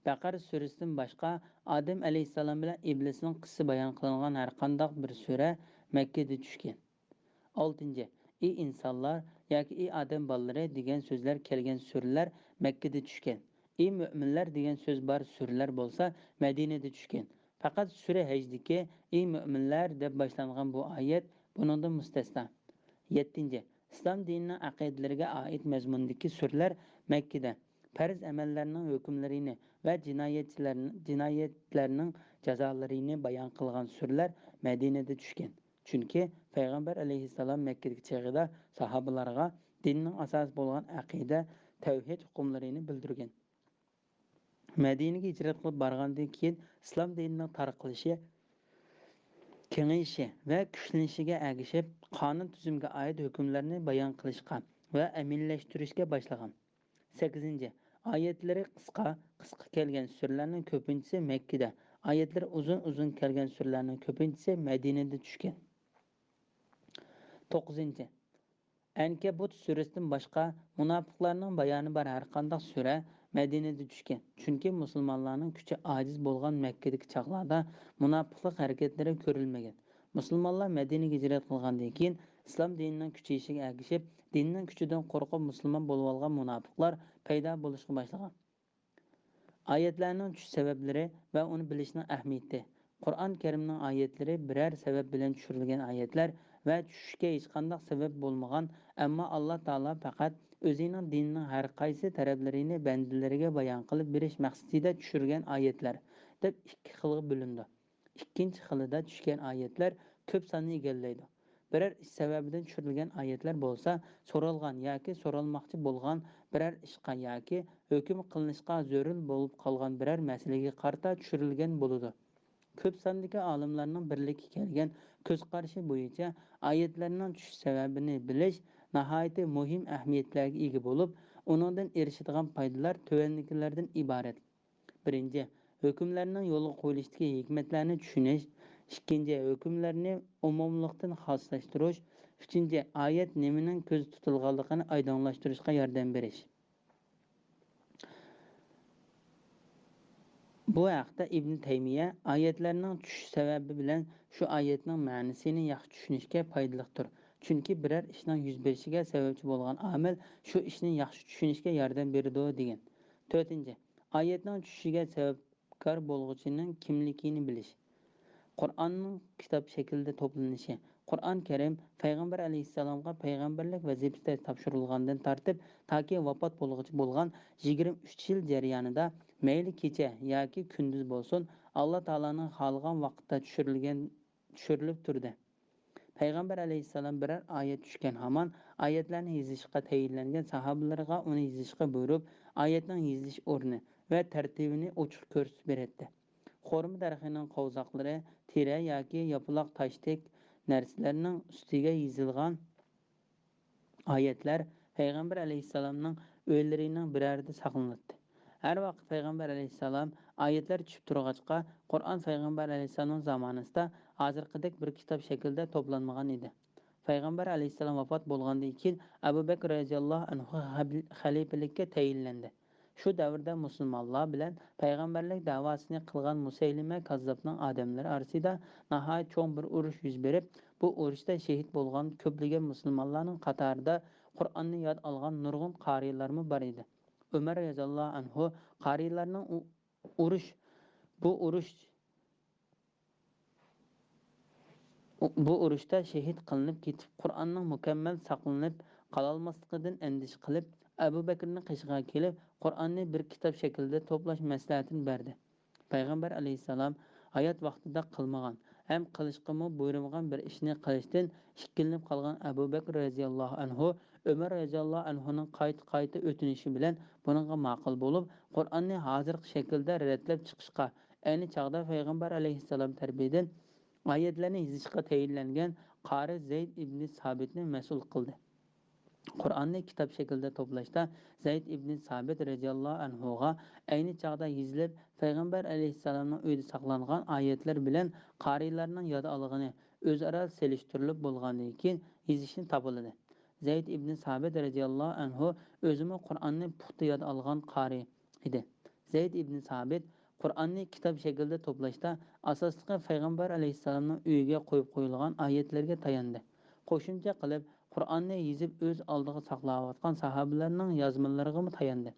بەقەرە سۈرىسىدىن باشقا ئادەم ئەلەيھىسسالام بىلەن ئىبلىسنىڭ قىسسىسى بايان قىلىنغان ھەرقانداق بىر سۈرە مەككىدە چۈشكەن. ئالتىنچى، ئى ئىنسانلار ياكى ئى ئادەم بالىلىرى دېگەن سۆزلەر كەلگەن سۈرىلەر مەككىدە چۈشكەن. ئى مۆمىنلەر دېگەن سۆز بار سۈرىلەر بولسا مەدىنىدە چۈشكەن. پەقەت سۈرە ھەجدىكى ئى مۆمىنلەر دەپ باشلانغان بۇ ئايەت بۇنىڭدىن مۇستەسنا. يەتتىنچى، ئىسلام دىنىنىڭ ئەقىدىلىرىگە ئائىت مەزمۇندىكى سۈرىلەر مەككىدە، پەرز ئەمەللەرنىڭ ھۆكۈملىرىنى ۋە جىنايەتچىلەرنى، جىنايەتلەرنىڭ جازالىرىنى بايان قىلغان سۈرىلەر مەدىنىدە چۈشكەن. چۈنكى پەيغەمبەر ئەلەيھىسسالام مەككىدىكى چېغىدا ساھابىلارغا دىننىڭ ئاساسى بولغان ئەقىدە، تەۋھىد ھوقۇملىرىنى بىلدۈرگەن. مەدىنىگە ھىجرەت قىلىپ بارغاندىن كېيىن ئىسلام دىنىنىڭ تارقىلىشى، كېڭىيىشى ۋە كۈچلىنىشىگە ئەگىشىپ، قانۇن تۈزۈمگە ئائىت ھۆكۈملەرنى بايان قىلىشقا ۋە ئەمەلىيلەشتۈرۈشكە باشلىغان. سەككىزىنچى، ئايەتلىرى قىسقا، قىسقا كەلگەن سۈرىلەرنىڭ كۆپىنچىسى مەككىدە، ئايەتلىرى ئۇزۇن، ئۇزۇن كەلگەن سۈرىلەرنىڭ كۆپىنچىسى مەدىنىدە چۈشكەن. توققۇزىنچى، ئەنكەبۇت سۈرىسىدىن باشقا مۇناپىقلارنىڭ بايانى بار ھەرقانداق سۈرە مەدىنىدە چۈشكەن. چۈنكى مۇسۇلمانلارنىڭ كۈچى ئاجىز بولغان مەككىدىكى چاغلاردا مۇناپىقلىق ھەرىكەتلىرى كۆرۈلمىگەن. مۇسۇلمانلار مەدىنىگە ھىجرەت قىلغاندىن كېيىن، ئىسلام دىنىنىڭ كۈچىيىشىگە ئەگىشىپ، دىننىڭ كۈچىدىن قورقۇپ مۇسۇلمان بولۇۋالغان مۇناپىقلار پەيدا بولۇشقا باشلىغان. ئايەتلەرنىڭ چۈشۈش سەۋەبلىرى ۋە ئۇنى بىلىشنىڭ ئەھمىيىتى. قۇرئان كەرىمنىڭ ئايەتلىرى بىرەر سەۋەب بىلەن چۈشۈرۈلگەن ئايەتلەر ۋە چۈشۈشكە ھېچقانداق سەۋەب بولمىغان، ئەمما ئاللا تائالا پەقەت ئۆزىنىڭ دىنىنىڭ ھەر قايسى تەرەپلىرىنى بەندىلىرىگە بايان قىلىپ بېرىش مەقسىتىدە چۈشۈرگەن ئايەتلەر، دەپ ئىككى خىلغا بۆلۈنىدۇ. ئىككىنچى خىلىدا چۈشكەن ئايەتلەر كۆپ ساننى ئىگىلەيدۇ. بىرەر ئىش سەۋەبىدىن چۈشۈرۈلگەن ئايەتلەر بولسا، سورالغان ياكى سورالماقچى بولغان بىرەر ئىشقا ياكى ھۆكۈم قىلىنىشقا زۆرۈر بولۇپ قالغان بىرەر مەسىلىگە قارىتا چۈشۈرۈلگەن بولىدۇ. كۆپ ساندىكى ئالىملارنىڭ بىرلىككە كەلگەن كۆز قارىشى بويىچە، ئايەتلەرنىڭ چۈشۈش سەۋەبىنى بىلىش ناھايىتى مۇھىم ئەھمىيەتلەرگە ئىگە بولۇپ، ئۇنىڭدىن ئېرىشىدىغان پايدىلار تۆۋەندىكىلەردىن ئىبارەت. بىرىنچى، ھۆكۈملەرنىڭ يولغا قويۇلۇشىدىكى ھېكمەتلەرنى چۈشىنىش. ئىككىنچى، ھۆكۈملەرنى ئومۇملۇقتىن خاسلاشتۇرۇش. ئۈچىنچى، ئايەت نېمىنىڭ كۆزدە تۇتۇلغانلىقىنى ئايدىڭلاشتۇرۇشقا ياردەم بېرىش. بۇ ھەقتە ئىبن تەيمىيە ئايەتلەرنىڭ چۈشۈش سەۋەبى بىلەن شۇ ئايەتنىڭ مەنىسىنى ياخشى چۈشىنىشكە پايدىلىقتۇر. چۈنكى بىرەر ئىشنىڭ يۈز بېرىشىگە سەۋەبچى بولغان ئامىل شۇ ئىشنى ياخشى چۈشىنىشكە ياردەم بېرىدۇ، دېگەن. تۆتىنچى، ئايەتنىڭ چۈشۈشىگە سەۋەبكار بولغۇچىنىڭ كىملىكىنى بىلىش. قۇرئاننىڭ كىتاب شەكلىدە توپلىنىشى. قۇرئان كەرىم پەيغەمبەر ئەلەيھىسسالامغا پەيغەمبەرلىك ۋەزىپىسى تاپشۇرۇلغاندىن تارتىپ تاكى ۋاپات بولغۇچە بولغان يىگىرمە ئۈچ يىل جەريانىدا، مەيلى كېچە ياكى كۈندۈز بولسۇن، ئاللا تائالانىڭ خالىغان ۋاقىتتا چۈشۈرۈلگەن، چۈشۈرۈلۈپ تۇردى. پەيغەمبەر ئەلەيھىسسالام بىرەر ئايەت چۈشكەن ھامان، ئايەتلەرنى يېزىشقا تەيىنلەنگەن ساھابىلىرىغا ئۇنى يېزىشقا بۇيرۇپ، ئايەتنىڭ يېزىلىش ئورنى ۋە تەرتىبىنى ئوچۇق كۆرسىتىپ بېرەتتى. خورما دەرىخىنىڭ قوۋزاقلىرى، تېرە ياكى ياپىلاق تاشتەك نەرسىلەرنىڭ ئۈستىگە يېزىلغان ئايەتلەر پەيغەمبەر ئەلەيھىسسالامنىڭ ئۆيلىرىنىڭ بىرەرىدە ساقلىناتتى. ھەر ۋاقىت پەيغەمبەر ئەلەيھىسسالام ئايەتلەر چۈشۈپ تۇرغاچقا، قۇرئان پەيغەمبەر ئەلەيھىسسالامنىڭ زامانىسىدا ھازىرقىدەك بىر كىتاب شەكلىدە توپلانمىغان ئىدى. پەيغەمبەر ئەلەيھىسسالام ۋاپات بولغاندىن كېيىن، ئەبۇ بەكرى رەزىياللاھۇ ئەنھۇ خەب-، خەلىپىلىككە تەيىنلەندى. شۇ دەۋردە مۇسۇلمانلار بىلەن پەيغەمبەرلىك دەۋاسىنى قىلغان مۇسەيلىمە كاززاپنىڭ ئادەملىرى ئارىسىدا ناھايىتى چوڭ بىر ئۇرۇش يۈز بېرىپ، بۇ ئۇرۇشتا شېھىت بولغان كۆپلىگەن مۇسۇلمانلارنىڭ قاتارىدا قۇرئاننى ياد ئالغان نۇرغۇن قارىيلارمۇ بار ئىدى. ئۆمەر رەزىياللاھۇ ئەنھۇ قارىيلارنىڭ ئۇ-، ئۇرۇش، بۇ ئۇرۇش بۇ ئۇرۇشتا شېھىت قىلىنىپ كېتىپ، قۇرئاننىڭ مۇكەممەل ساقلىنىپ قالالماسلىقىدىن ئەندىشە قىلىپ، ئەبۇ بەكرىنىڭ قېشىغا كېلىپ، قۇرئاننى بىر كىتاب شەكلىدە توپلاش مەسلىھەتىنى بەردى. پەيغەمبەر ئەلەيھىسسالام ھايات ۋاقتىدا قىلمىغان ھەم قىلىشقىمۇ بۇيرۇمىغان بىر ئىشنى قىلىشتىن ئىككىلىنىپ قالغان ئەبۇ بەكرى رەزىياللاھۇ ئەنھۇ، ئۆمەر رەزىياللاھۇ ئەنھۇنىڭ قايتا-قايتا ئۆتۈنۈشى بىلەن بۇنىڭغا ماقۇل بولۇپ، قۇرئاننى ھازىرقى شەكىلدە رەتلەپ چىقىشقا، ئەينى چاغدا پەيغەمبەر ئەلەيھىسسالام تەرىپىدىن ئايەتلەرنى يېزىشقا تەيىنلەنگەن قارى زەيد ئىبنى سابىتنى مەسئۇل قىلدى. قۇرئاننى كىتاب شەكلىدە توپلاشتا زەيد ئىبنى سابىت رەزىياللاھۇ ئەنھۇغا ئەينى چاغدا يېزىلىپ، پەيغەمبەر ئەلەيھىسسالامنىڭ ئۆيىدە ساقلانغان ئايەتلەر بىلەن قارىيلارنىڭ ياد ئالغىنى ئۆزئارا سېلىشتۇرۇلۇپ بولغاندىن كېيىن يېزىشنى تاپىلىدى. زەيد ئىبنى سابىت رەزىياللاھۇ ئەنھۇ ئۆزىمۇ قۇرئاننى پۇختا ياد ئالغان قارى ئىدى. زەيد ئىبنى سابىت قۇرئاننى كىتاب شەكلىدە توپلاشتا ئاساسلىقى پەيغەمبەر ئەلەيھىسسالامنىڭ ئۆيىگە قويۇپ قويۇلغان ئايەتلەرگە تاياندى. قوشۇمچە قىلىپ، قۇرئاننى يېزىپ ئۆز ئالدىغا ساقلاۋاتقان ساھابىلەرنىڭ يازمىلىرىغىمۇ تاياندى.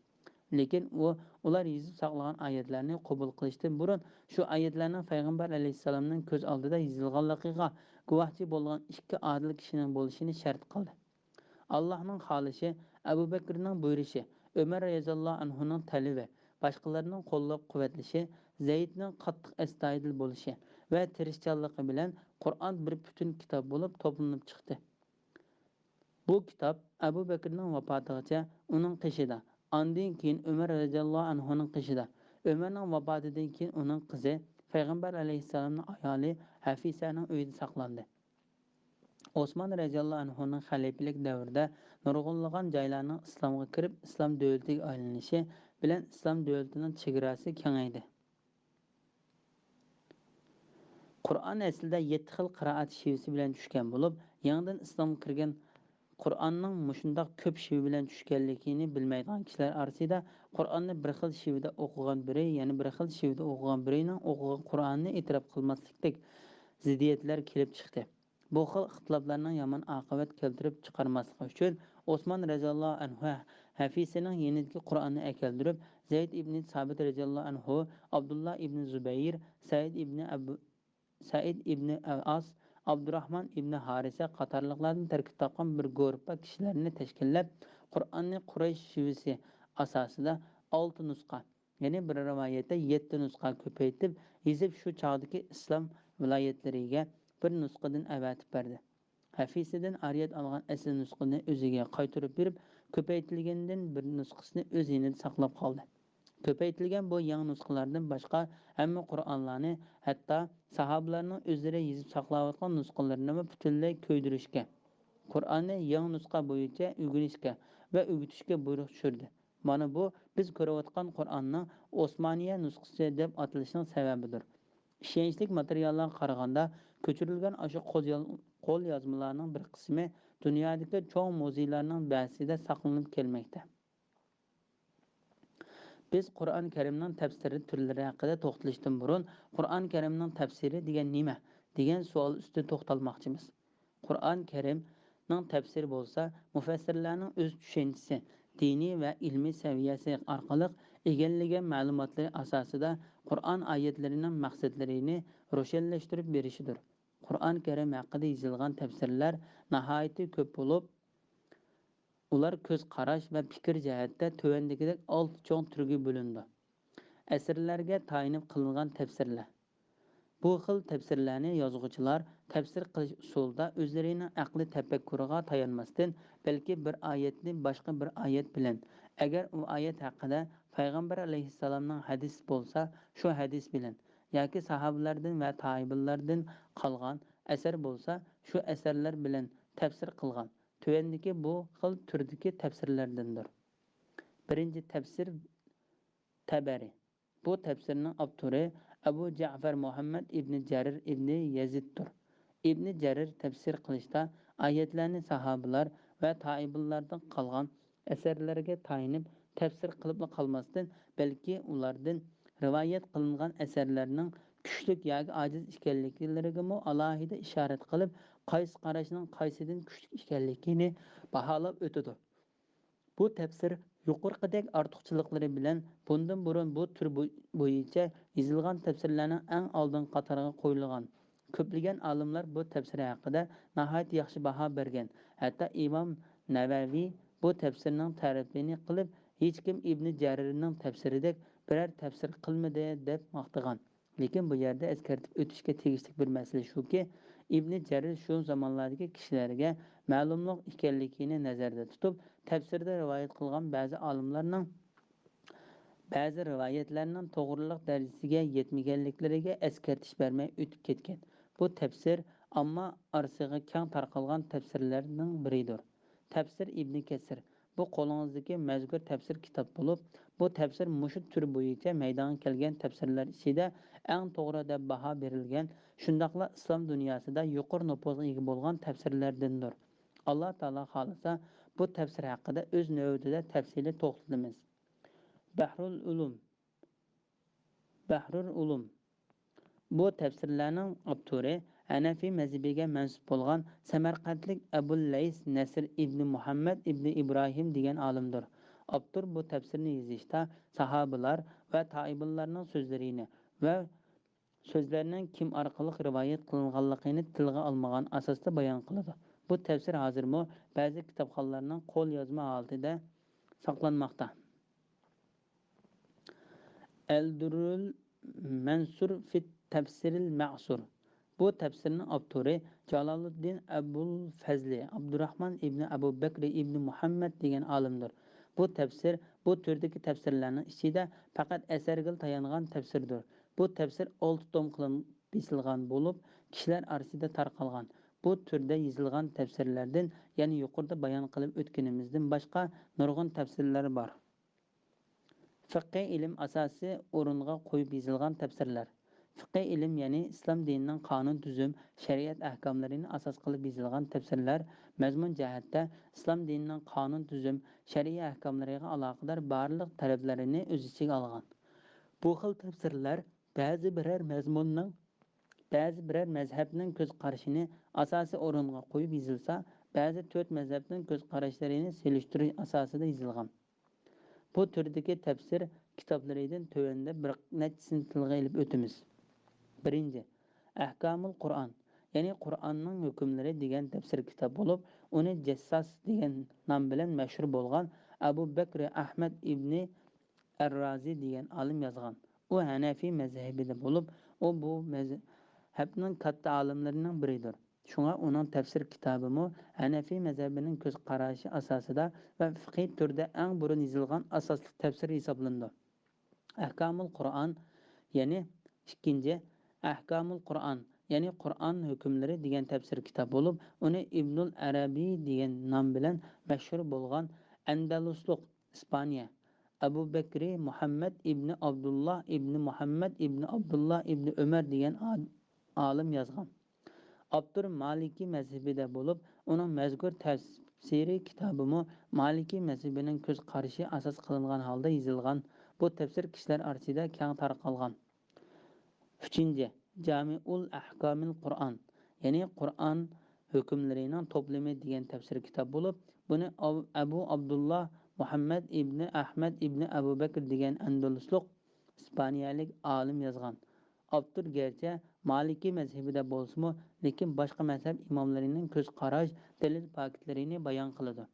لېكىن ئۇ ئۇلار يېزىپ ساقلىغان ئايەتلەرنى قوبۇل قىلىشتىن بۇرۇن شۇ ئايەتلەرنىڭ پەيغەمبەر ئەلەيھىسسالامنىڭ كۆز ئالدىدا يېزىلغانلىقىغا گۇۋاھچى بولغان ئىككى ئادىل كىشىنىڭ بولۇشىنى شەرت قىلدى. ئاللاھنىڭ خالىشى، ئەبۇ بەكرىنىڭ بۇيرۇشى، ئۆمەر رەزىياللاھۇ ئەنھۇنىڭ تەلىپى، باشقىلارنىڭ قوللاپ-قۇۋۋەتلىشى، زەيدنىڭ قاتتىق ئەستايىدىل بولۇشى ۋە تىرىشچانلىقى بىلەن قۇرئان بىر پۈتۈن كىتاب بولۇپ توپلىنىپ چىقتى. بۇ كىتاب ئەبۇ بەكرىنىڭ ۋاپاتىغىچە ئۇنىڭ قېشىدا، ئاندىن كېيىن ئۆمەر رەزىياللاھۇ ئەنھۇنىڭ قېشىدا، ئۆمەرنىڭ ۋاپاتىدىن كېيىن ئۇنىڭ قىزى، پەيغەمبەر ئەلەيھىسسالامنىڭ ئايالى ھەفىسەنىڭ ئۆيىدە ساقلاندى. ئوسمان رەزىياللاھۇ ئەنھۇنىڭ خەلىپىلىك دەۋرىدە نۇرغۇنلىغان جايلارنىڭ ئىسلامغا كىرىپ، ئىسلام دۆلىتىگە ئايلىنىشى بىلەن ئىسلام دۆلىتىنىڭ چېگراسى كېڭەيدى. قۇرئان ئەسلىدە يەتتە خىل قىرائەت شېۋىسى بىلەن چۈشكەن بولۇپ، يېڭىدىن ئىسلامغا كىرگەن قۇرئاننىڭ مۇشۇنداق كۆپ شېۋە بىلەن چۈشكەنلىكىنى بىلمەيدىغان كىشىلەر ئارىسىدا قۇرئاننى بىر خىل شېۋىدە ئوقۇغان بىرى، يەنە بىر خىل شېۋىدە ئوقۇغان بىرىنىڭ ئوقۇغان قۇرئانىنى ئېتىراپ قىلماسلىقتەك زىددىيەتلەر كېلىپ چىقتى. بۇ خىل ئىختىلاپلارنىڭ يامان ئاقىۋەت كەلتۈرۈپ چىقارماسلىقى ئۈچۈن، ئوسمان رەزىياللاھۇ ئەنھۇ ھەفىسىنىڭ يېنىدىكى قۇرئاننى ئەكەلدۈرۈپ، زەيد ئىبنى سابىت رەزىياللاھۇ ئەنھۇ، ئابدۇللا ئىبنى زۇبەير، سەئىد ئىبنى ئەبۇ، سەئىد ئىبنى ئەس، ئابدۇراھمان ئىبنى ھارىسە قاتارلىقلاردىن تەركىب تاپقان بىر گۇرۇپپا كىشىلەرنى تەشكىللەپ، قۇرئاننى قۇرەيش شىۋىسى ئاساسىدا ئالتە نۇسخا، يەنى بىر رىۋايەتتە يەتتە نۇسخا كۆپەيتىپ يېزىپ، شۇ چاغدىكى ئىسلام ۋىلايەتلىرىگە بىر نۇسخىدىن ئەۋەتىپ بەردى. ھەفىسىدىن ئارىيەت ئالغان ئەسلى نۇسخىنى ئۆزىگە قايتۇرۇپ بېرىپ، كۆپەيتىلگەندىن بىر نۇسخىسىنى ئۆز يېنىدا ساقلاپ قالدى. كۆپەيتىلگەن بۇ يېڭى نۇسخىلارنىن باشقا ھەممە قۇرئانلارنى، ھەتتا ساھابىلارنىڭ ئۆزلىرى يېزىپ ساقلاۋاتقان نۇسخىلىرىنىمۇ پۈتۈنلەي كۆيدۈرۈشكە، قۇرئاننى يېڭى نۇسخا بويىچە ئۆگىنىشكە ۋە ئۆگىتىشكە بۇيرۇق چۈشۈردى. مانا بۇ بىز كۆرۈۋاتقان قۇرئاننىڭ ئوسمانىيە نۇسخىسى دەپ ئاتىلىشىنىڭ سەۋەبىدۇر. ئىشەنچلىك ماتېرىياللارغا قارىغاندا، كۆچۈرۈلگەن ئاشۇ قول يال-، قوليازمىلارنىڭ بىر قىسمى دۇنيادىكى چوڭ مۇزېيلارنىڭ بەزىسىدە ساقلىنىپ كەلمەكتە. بىز قۇرئان كەرىمنىڭ تەپسىرى تۈرلىرى ھەققىدە توختىلىشتىن بۇرۇن، قۇرئان كەرىمنىڭ تەپسىرى دېگەن نېمە؟ دېگەن سوئال ئۈستىدە توختالماقچىمىز. قۇرئان كەرىمنىڭ تەپسىرى بولسا، مۇفەسسىرلەرنىڭ ئۆز چۈشەنچىسى، دىنىي ۋە ئىلمىي سەۋىيەسى ئارقىلىق ئىگىلىگەن مەلۇماتلىرى ئاساسىدا قۇرئان ئايەتلىرىنىڭ مەقسەتلىرىنى روشەنلەشتۈرۈپ بېرىشىدۇر. قۇرئان كەرىم ھەققىدە يېزىلغان تەپسىرلەر ناھايىتى كۆپ بولۇپ، ئۇلار كۆز قاراش ۋە پىكىر جەھەتتە تۆۋەندىكىدەك ئالتە چوڭ تۈرگە بۆلۈنىدۇ. ئەسەرلەرگە تايىنىپ قىلىنغان تەپسىرلەر. بۇ خىل تەپسىرلەرنى يازغۇچىلار تەپسىر قىلىش ئۇسۇلىدا ئۆزلىرىنىڭ ئەقلىي تەپەككۇرىغا تايانماستىن، بەلكى بىر ئايەتنى باشقا بىر ئايەت بىلەن، ئەگەر ئۇ ئايەت ھەققىدە پەيغەمبەر ئەلەيھىسسالامنىڭ ھەدىسى بولسا، شۇ ھەدىس بىلەن، ياكى ساھابىلاردىن ۋە تابىئىنلاردىن قالغان ئەسەر بولسا، شۇ ئەسەرلەر بىلەن تەپسىر قىلغان. تۆۋەندىكى بۇ خىل تۈردىكى تەپسىرلەردىندۇر. بىرىنچى تەپسىر تەبەرى. بۇ تەپسىرنىڭ ئاپتورى ئەبۇ جەئفەر مۇھەممەد ئىبنى جەرىر ئىبنى يەزىدتۇر. ئىبنى جەرىر تەپسىر قىلىشتا ئايەتلەرنى ساھابىلار ۋە تابىئىنلاردىن قالغان ئەسەرلەرگە تايىنىپ تەپسىر قىلىپلا قالماستىن، بەلكى ئۇلاردىن رىۋايەت قىلىنغان ئەسەرلەرنىڭ كۈچلۈك ياكى ئاجىز ئىكەنلىكلىرىگىمۇ ئالاھىدە ئىشارەت قىلىپ، قايسى قاراشنىڭ قايسىدىن كۈچلۈك ئىكەنلىكىنى باھالاپ ئۆتىدۇ. بۇ تەپسىر يۇقىرىقىدەك ئارتۇقچىلىقلىرى بىلەن بۇندىن بۇرۇن بۇ تۈر بو-، بويىچە يېزىلغان تەپسىرلەرنىڭ ئەڭ ئالدىنقى قاتارىغا قويۇلغان. كۆپلىگەن ئالىملار بۇ تەپسىر ھەققىدە ناھايىتى ياخشى باھا بەرگەن. ھەتتا ئىمام نەۋەۋى بۇ تەپسىرنىڭ تەرىپىنى قىلىپ، ھېچكىم ئىبنى جەرىرنىڭ تەپسىرىدەك بىرەر تەپسىر قىلمىدى، دەپ ماختىغان. لېكىن بۇ يەردە ئەسكەرتىپ ئۆتۈشكە تېگىشلىك بىر مەسىلە شۇكى، ئىبنى جەرىر شۇ زامانلاردىكى كىشىلەرگە مەلۇملۇق ئىكەنلىكىنى نەزەردە تۇتۇپ، تەپسىردە رىۋايەت قىلغان بەزى ئالىملارنىڭ بەزى رىۋايەتلەرنىڭ توغرىلىق دەرىجىسىگە يەتمىگەنلىكلىرىگە ئەسكەرتىش بەرمەي ئۆتۈپ كەتكەن. بۇ تەپسىر ئامما ئارىسىغا كەڭ تارقالغان تەپسىرلەرنىڭ بىرىدۇر. تەپسىر ئىبنى كەسىر. بۇ قولىڭىزدىكى مەزكۇر تەپسىر كىتاب بولۇپ، بۇ تەپسىر مۇشۇ تۈر بويىچە مەيدانغا كەلگەن تەپسىرلەر ئىچىدە ئەڭ توغرا دەپ باھا بېرىلگەن، شۇنداقلا ئىسلام دۇنياسىدا يۇقىرى نوپۇزغا ئىگە بولغان تەپسىرلەردىندۇر. ئاللا تائالا خالىسا، بۇ تەپسىر ھەققىدە ئۆز نۆۋىتىدە تەپسىلىي توختىلىمىز. بەھرۇل ئۇلۇم. بەھرۇل ئۇلۇم. بۇ تەپسىرلەرنىڭ ئاپتورى ھەنەفىي مەزھىپىگە مەنسۇپ بولغان سەمەرقەنتلىك ئەبۇل لەيس نەسر ئىبنى مۇھەممەد ئىبنى ئىبراھىم دېگەن ئالىمدۇر. ئاپتور بۇ تەپسىرنى يېزىشتا ساھابىلار ۋە تابىئىنلارنىڭ سۆزلىرىنى ۋە سۆزلەرنىڭ كىم ئارقىلىق رىۋايەت قىلىنغانلىقىنى تىلغا ئالمىغان ئاساستا بايان قىلىدۇ. بۇ تەپسىر ھازىرمۇ بەزى كىتابخانلارنىڭ قول يازما ھالىتىدە ساقلانماقتا. ئەلدۇررۇل مەنسۇر فىت تەفسىرىل مەسۇر. بۇ تەپسىرنىڭ ئاپتورى جالالۇددىن ئەبۇل فەزلى ئابدۇراخمان ئىبنى ئەبۇ بەكرى ئىبنى مۇھەممەد دېگەن ئالىمدۇر. بۇ تەپسىر بۇ تۈردىكى تەپسىرلەرنىڭ ئىچىدە پەقەت ئەسەرگىلا تايانغان تەپسىردۇر. بۇ تەپسىر ئالتە توم قىلىنىپ بېسىلغان بولۇپ، كىشىلەر ئارىسىدا تارقالغان. بۇ تۈردە يېزىلغان تەپسىرلەردىن يەنە يۇقىرىدا بايان قىلىپ ئۆتكىنىمىزدىن باشقا نۇرغۇن تەپسىرلەر بار. فىقھىي ئىلىم ئاساسىي ئورۇنغا قويۇپ يېزىلغان تەپسىرلەر. فىقھىي ئىلىم، يەنى ئىسلام دىنىنىڭ قانۇن تۈزۈم، شەرىئەت ئەھكاملىرىنى ئاساس قىلىپ يېزىلغان تەپسىرلەر مەزمۇن جەھەتتە ئىسلام دىنىنىڭ قانۇن تۈزۈم، شەرئىي ئەھكاملىرىغا ئالاقىدار بارلىق تەرەپلەرنى ئۆز ئىچىگە ئالغان. بۇ خىل تەپسىرلەر بەزى بىرەر مەزمۇننىڭ، بەزى بىرەر مەزھەپنىڭ كۆز قارىشىنى ئاساسىي ئورۇنغا قويۇپ يېزىلسا، بەزى تۆت مەزھەپنىڭ كۆز قاراشلىرىنى سېلىشتۇرۇش ئاساسىدا يېزىلغان. بۇ تۈردىكى تەپسىر كىتابلىرىدىن تۆۋەندە بىر نەچچىسىنى تىلغا ئېلىپ ئۆتىمىز. بىرىنچى، ئەھكامۇل قۇرئان، يەنى قۇرئاننىڭ ھۆكۈملىرى دېگەن تەپسىر كىتاب بولۇپ، ئۇنى جەسساس دېگەن نام بىلەن مەشھۇر بولغان ئەبۇ بەكرى ئەھمەد ئىبنى ئەررازى دېگەن ئالىم يازغان. ئۇ ھەنەفىي مەزھىپىدە بولۇپ، ئۇ بۇ مەزھەپنىڭ كاتتا ئالىملىرىنىڭ بىرىدۇر. شۇڭا ئۇنىڭ تەپسىر كىتابىمۇ ھەنەفىي مەزھىپىنىڭ كۆز قارىشى ئاساسىدا ۋە فىقھىي تۈردە ئەڭ بۇرۇن يېزىلغان ئاساسلىق تەپسىر ھېسابلىنىدۇ. ئەھكامۇل قۇرئان، يەنى ئىككىنچى ئەھكامۇل قۇرئان، يەنى قۇرئان ھۆكۈملىرى دېگەن تەپسىر كىتاب بولۇپ، ئۇنى ئىبنۇل ئەرەبىي دېگەن نام بىلەن مەشھۇر بولغان ئەندەلۇسلۇق، ئىسپانىيە، ئەبۇ بەكرى مۇھەممەد ئىبنى ئابدۇللا ئىبنى مۇھەممەد ئىبنى ئابدۇللا ئىبنى ئۆمەر دېگەن ئا-، ئالىم يازغان. ئاپتور مالىكىي مەزھىپىدە بولۇپ، ئۇنىڭ مەزكۇر تەپسىرى كىتابىمۇ مالىكىي مەزھىپىنىڭ كۆز قارىشى ئاساس قىلىنغان ھالدا يېزىلغان. بۇ تەپسىر كىشىلەر ئارىسىدا كەڭ تارقالغان. ئۈچىنچى، جامىئۇل ئەھكامىل قۇرئان، يەنى قۇرئان ھۆكۈملىرىنىڭ توپلىمى دېگەن تەپسىر كىتاب بولۇپ، بۇنى ئەب-، ئەبۇ ئابدۇللا مۇھەممەد ئىبنى ئەھمەد ئىبنى ئەبۇ بەكر دېگەن ئەندەلۇسلۇق ئىسپانىيەلىك ئالىم يازغان. ئاپتور گەرچە مالىكىي مەزھىپىدە بولسىمۇ، لېكىن باشقا مەزھەپ ئىماملىرىنىڭ كۆز قاراش، دەلىل پاكىتلىرىنى بايان قىلىدۇ.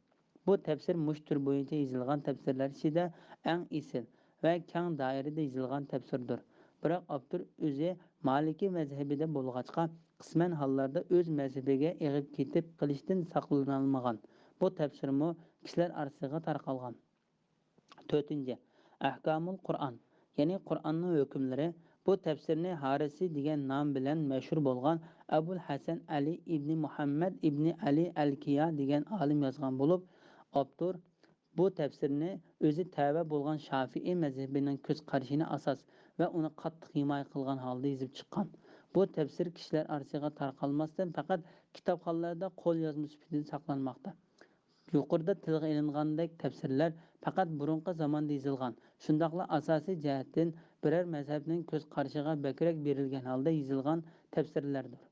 بۇ تەپسىر مۇشۇ تۈر بويىچە يېزىلغان تەپسىرلەر ئىچىدە ئەڭ ئېسىل ۋە كەڭ دائىرىدە يېزىلغان تەپسىردۇر. بىراق ئاپتور ئۆزى مالىكىي مەزھىپىدە بولغاچقا، قىسمەن ھاللاردا ئۆز مەزھىپىگە ئېغىپ كېتىپ قېلىشتىن ساقلىنالمىغان. بۇ تەپسىرمۇ كىشىلەر ئارىسىغا تارقالغان. تۆتىنچى، ئەھكامۇل قۇرئان، يەنى قۇرئاننىڭ ھۆكۈملىرى. بۇ تەپسىرنى ھارىسى دېگەن نام بىلەن مەشھۇر بولغان ئەبۇل ھەسەن ئەلى ئىبنى مۇھەممەد ئىبنى ئەلى ئەلكىيا دېگەن ئالىم يازغان بولۇپ، ئاپتور بۇ تەپسىرنى ئۆزى تەۋە بولغان شافىئىي مەزھىپىنىڭ كۆز قارىشىنى ئاساس ۋە ئۇنى قاتتىق ھىمايە قىلغان ھالدا يېزىپ چىققان. بۇ تەپسىر كىشىلەر ئارىسىغا تارقالماستىن، پەقەت كىتابخانىلاردا قول يازما سۈپىتىدە ساقلانماقتا. يۇقىرىدا تىلغا ئېلىنغاندەك تەپسىرلەر پەقەت بۇرۇنقى زاماندا يېزىلغان، شۇنداقلا ئاساسىي جەھەتتىن بىرەر مەزھەپنىڭ كۆز قارىشىغا بەكرەك بېرىلگەن ھالدا يېزىلغان تەپسىرلەردۇر.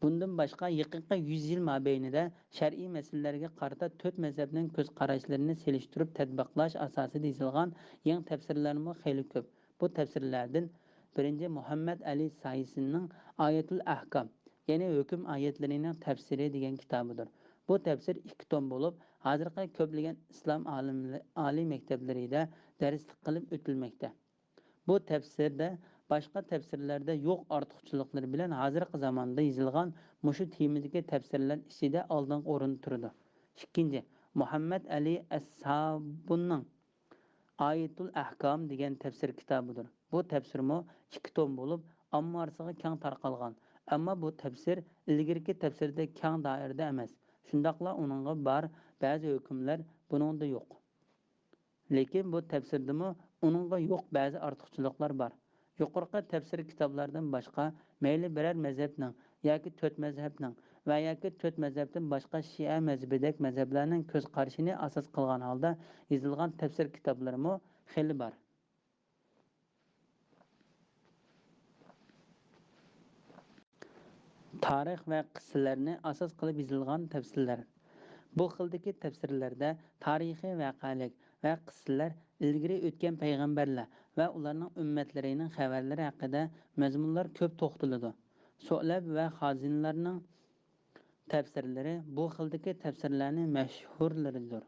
بۇندىن باشقا، يېقىنقى يۈز يىل مابەينىدە شەرئىي مەسىلىلەرگە قارىتا تۆت مەزھەپنىڭ كۆز قاراشلىرىنى سېلىشتۇرۇپ تەتبىقلاش ئاساسىدا يېزىلغان يېڭى تەپسىرلەرمۇ خېلى كۆپ. بۇ تەپسىرلەردىن بىرىنچى، مۇھەممەد ئەلى سايىسىننىڭ ئايەتۇل ئەھكام، يەنى ھۆكۈم ئايەتلىرىنىڭ تەپسىرى دېگەن كىتابىدۇر. بۇ تەپسىر ئىككى توم بولۇپ، ھازىرقى كۆپلىگەن ئىسلام ئالىملى-، ئالىي مەكتەپلىرىدە دەرسلىك قىلىپ ئۆتۈلمەكتە. بۇ تەپسىردە باشقا تەپسىرلەردە يوق ئارتۇقچىلىقلىرى بىلەن ھازىرقى زاماندا يېزىلغان مۇشۇ تېمىدىكى تەپسىرلەر ئىچىدە ئالدىنقى ئورۇندا تۇرىدۇ. ئىككىنچى، مۇھەممەد ئەلى ئەسسابۇننىڭ ئايەتۇل ئەھكام دېگەن تەپسىر كىتابىدۇر. بۇ تەپسىرمۇ ئىككى توم بولۇپ، ئامما ئارىسىغا كەڭ تارقالغان. ئەمما بۇ تەپسىر ئىلگىرىكى تەپسىردەك كەڭ دائىرىدە ئەمەس. شۇنداقلا ئۇنىڭغا بار بەزى ھۆكۈملەر بۇنىڭدا يوق. لېكىن بۇ تەپسىردىمۇ ئۇنىڭغا يوق بەزى ئارتۇقچىلىقلار بار. يۇقىرىقى تەپسىر كىتابلاردىن باشقا، مەيلى بىرەر مەزھەپنىڭ ياكى تۆت مەزھەپنىڭ ۋە ياكى تۆت مەزھەپتىن باشقا شىئە مەزھىپىدەك مەزھەپلەرنىڭ كۆز قارىشىنى ئاساس قىلغان ھالدا يېزىلغان تەپسىر كىتابلىرىمۇ خېلى بار. تارىخ ۋە قىسسىلەرنى ئاساس قىلىپ يېزىلغان تەپسىرلەر. بۇ خىلدىكى تەپسىرلەردە تارىخىي ۋەقەلىك ۋە قىسسىلەر ئىلگىرى ئۆتكەن پەيغەمبەرلەر ۋە ئۇلارنىڭ ئۈممەتلىرىنىڭ خەۋەرلىرى ھەققىدە مەزمۇنلار كۆپ توختىلىدۇ. سۇئلەب ۋە خازىنلارنىڭ تەپسىرلىرى بۇ خىلدىكى تەپسىرلەرنىڭ مەشھۇرلىرىدۇر.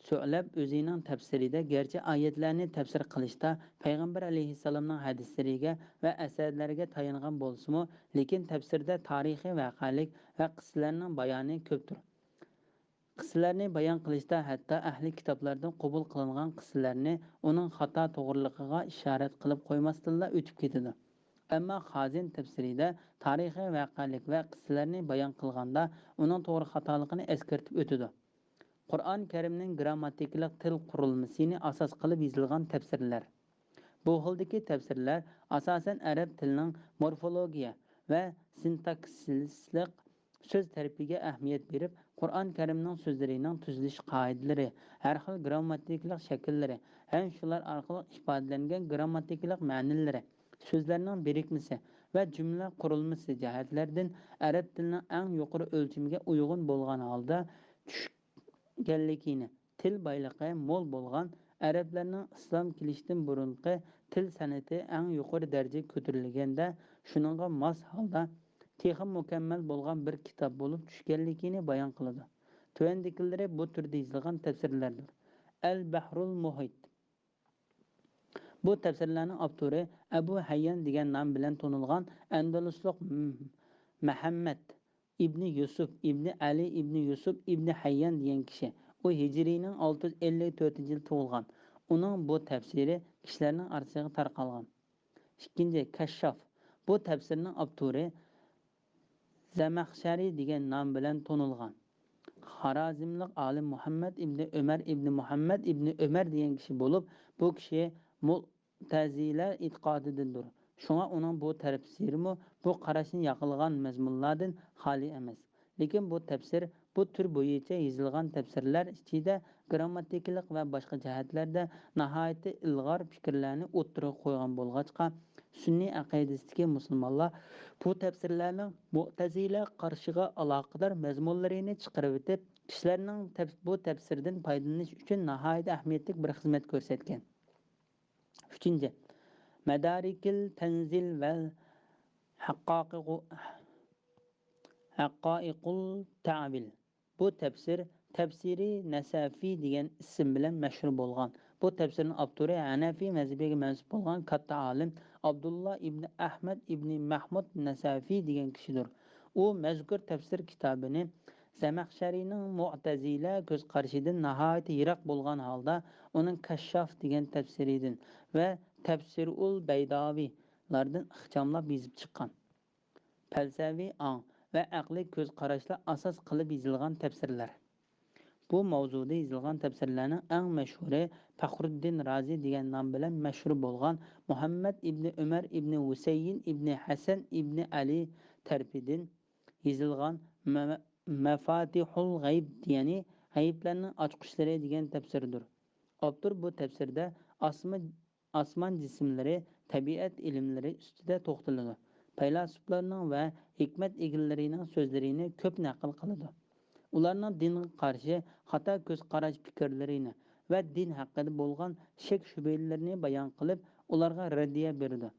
سۇئلەب ئۆزىنىڭ تەپسىرىدە گەرچە ئايەتلەرنى تەپسىر قىلىشتا پەيغەمبەر ئەلەيھىسسالامنىڭ ھەدىسلىرىگە ۋە ئەسەرلەرگە تايانغان بولسىمۇ، لېكىن تەپسىردە تارىخىي ۋەقەلىك ۋە قىسسىلەرنىڭ بايانى كۆپتۇر. قىسسىلەرنى بايان قىلىشتا ھەتتا ئەھلى كىتابلاردىن قوبۇل قىلىنغان قىسسىلەرنى ئۇنىڭ خاتا توغرىلىقىغا ئىشارەت قىلىپ قويماستىنلا ئۆتۈپ كېتىدۇ. ئەمما خازىن تەپسىرىدە تارىخىي ۋەقەلىك ۋە قىسسىلەرنى بايان قىلغاندا ئۇنىڭ توغرا خاتالىقىنى ئەسكەرتىپ ئۆتىدۇ. قۇرئان كەرىمنىڭ گىرامماتىكىلىق تىل قۇرۇلمىسىنى ئاساس قىلىپ يېزىلغان تەپسىرلەر. بۇ خىلدىكى تەپسىرلەر ئاساسەن ئەرەب تىلىنىڭ مورفولوگىيە ۋە سىنتاكسىسلىق سۆز تەرىپىگە ئەھمىيەت بېرىپ، قۇرئان كەرىمنىڭ سۆزلىرىنىڭ تۈزۈلۈش قائىدىلىرى، ھەر خىل گىرامماتىكىلىق شەكىللىرى ھەم شۇلار ئارقىلىق ئىپادىلەنگەن گىرامماتىكىلىق مەنىلىرى، سۆزلەرنىڭ بىرىكمىسى ۋە جۈملە قۇرۇلمىسى جەھەتلەردىن ئەرەب تىلىنىڭ ئەڭ يۇقىرى ئۆلچىمىگە ئۇيغۇن بولغان ھالدا چۈش-، كەنلىكىنى، تىل بايلىقى مول بولغان ئەرەبلەرنىڭ ئىسلام كېلىشتىن بۇرۇنقى تىل سەنئىتى ئەڭ يۇقىرى دەرىجىگە كۆتۈرۈلگەندە، شۇنىڭغا ماس ھالدا تېخىمۇ مۇكەممەل بولغان بىر كىتاب بولۇپ چۈشكەنلىكىنى بايان قىلىدۇ. تۆۋەندىكىلىرى بۇ تۈردە يېزىلغان تەپسىرلەردۇر. ئەل بەھرۇل مۇھىت. بۇ تەپسىرلەرنىڭ ئاپتورى ئەبۇ ھەييان دېگەن نام بىلەن تونۇلغان ئەندەلۇسلۇق م-، مەھەممەد ئىبنى يۈسۈپ ئىبنى ئەلى ئىبنى يۈسۈپ ئىبنى ھەييان دېگەن كىشى. ئۇ ھىجرىينىڭ ئالتە يۈز ئەللىك تۆتىنچى يىلى تۇغۇلغان. ئۇنىڭ بۇ تەپسىرى كىشىلەرنىڭ ئارىسىغا تارقالغان. ئىككىنچى، كەششاف. بۇ تەپسىرنىڭ ئاپتورى زەمەخشەرى دېگەن نام بىلەن تونۇلغان. خارازملىق ئالىم مۇھەممەد ئىبنى ئۆمەر ئىبنى مۇھەممەد ئىبنى ئۆمەر دېگەن كىشى بولۇپ، بۇ كىشى مۇئتەزىلە ئېتىقادىدىندۇر. شۇڭا ئۇنىڭ بۇ تەپسىرىمۇ بۇ قاراشنى ياقلىغان مەزمۇنلاردىن خالىي ئەمەس. لېكىن بۇ تەپسىر بۇ تۈر بويىچە يېزىلغان تەپسىرلەر ئىچىدە گىرامماتىكىلىق ۋە باشقا جەھەتلەردە ناھايىتى ئىلغار پىكىرلەرنى ئوتتۇرىغا قويغان بولغاچقا، سۈننىي ئەقىدىسىدىكى مۇسۇلمانلار بۇ تەپسىرلەرنىڭ مۇئتەزىلە قارىشىغا ئالاقىدار مەزمۇنلىرىنى چىقىرىۋېتىپ، كىشىلەرنىڭ تەپ-، بۇ تەپسىردىن پايدىلىنىش ئۈچۈن ناھايىتى ئەھمىيەتلىك بىر خىزمەت كۆرسەتكەن. ئۈچىنچى، مەدارىكىل تەنزىل ۋەل ھەققائىقۇ-، ھەققائىقۇل تەۋىل. بۇ تەپسىر تەپسىرى نەسەفى دېگەن ئىسىم بىلەن مەشھۇر بولغان. بۇ تەپسىرنىڭ ئاپتورى ھەنەفىي مەزھىپىگە مەنسۇپ بولغان كاتتا ئالىم ئابدۇللا ئىبنى ئەھمەد ئىبنى مەھمۇد نەسەفى دېگەن كىشىدۇر. ئۇ مەزكۇر تەپسىر كىتابىنى زەمەخشەرىنىڭ مۇئتەزىلە كۆز قارىشىدىن ناھايىتى يىراق بولغان ھالدا، ئۇنىڭ كەششاف دېگەن تەپسىرىدىن ۋە تەپسىرۇل بەيداۋىلاردىن ئىخچاملاپ يېزىپ چىققان. پەلسەۋى ئاڭ ۋە ئەقلىي كۆز قاراشلار ئاساس قىلىپ يېزىلغان تەپسىرلەر. بۇ ماۋزۇدا يېزىلغان تەپسىرلەرنىڭ ئەڭ مەشھۇرى پەخرۇددىن رازى دېگەن نام بىلەن مەشھۇر بولغان مۇھەممەد ئىبنى ئۆمەر ئىبنى ھۈسەيىن ئىبنى ھەسەن ئىبنى ئەلى تەرىپىدىن يېزىلغان مە-، مەفاتىھۇل غەيب، يەنى غەيىبلەرنىڭ ئاچقۇچلىرى دېگەن تەپسىردۇر. ئاپتور بۇ تەپسىردە ئاسما-، ئاسمان جىسىملىرى، تەبىئەت ئىلىملىرى ئۈستىدە توختىلىدۇ. پەيلاسوپلارنىڭ ۋە ھېكمەت ئىگىلىرىنىڭ سۆزلىرىنى كۆپ نەقىل قىلىدۇ. ئۇلارنىڭ دىنغا قارشى خاتا كۆز قاراش پىكىرلىرىنى ۋە دىن ھەققىدە بولغان شەك شۈبھىلىرىنى بايان قىلىپ، ئۇلارغا رەددىيە بېرىدۇ.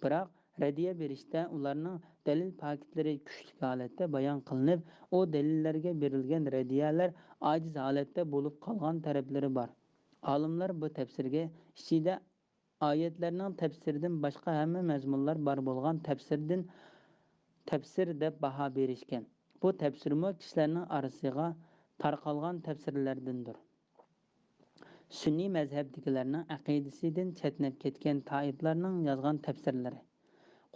بىراق، رەددىيە بېرىشتە ئۇلارنىڭ دەلىل پاكىتلىرى كۈچلۈك ھالەتتە بايان قىلىنىپ، ئۇ دەلىللەرگە بېرىلگەن رەددىيەلەر ئاجىز ھالەتتە بولۇپ قالغان تەرەپلىرى بار. ئالىملار بۇ تەپسىرگە ئىچىدە ئايەتلەرنىڭ تەپسىرىدىن باشقا ھەممە مەزمۇنلار بار بولغان تەپسىردىن، تەپسىر دەپ باھا بېرىشكەن. بۇ تەپسىرمۇ كىشىلەرنىڭ ئارىسىغا تارقالغان تەپسىرلەردىندۇر. سۈننىي مەزھەپتىكىلەرنىڭ ئەقىدىسىدىن چەتنەپ كەتكەن تائىپلارنىڭ يازغان تەپسىرلىرى.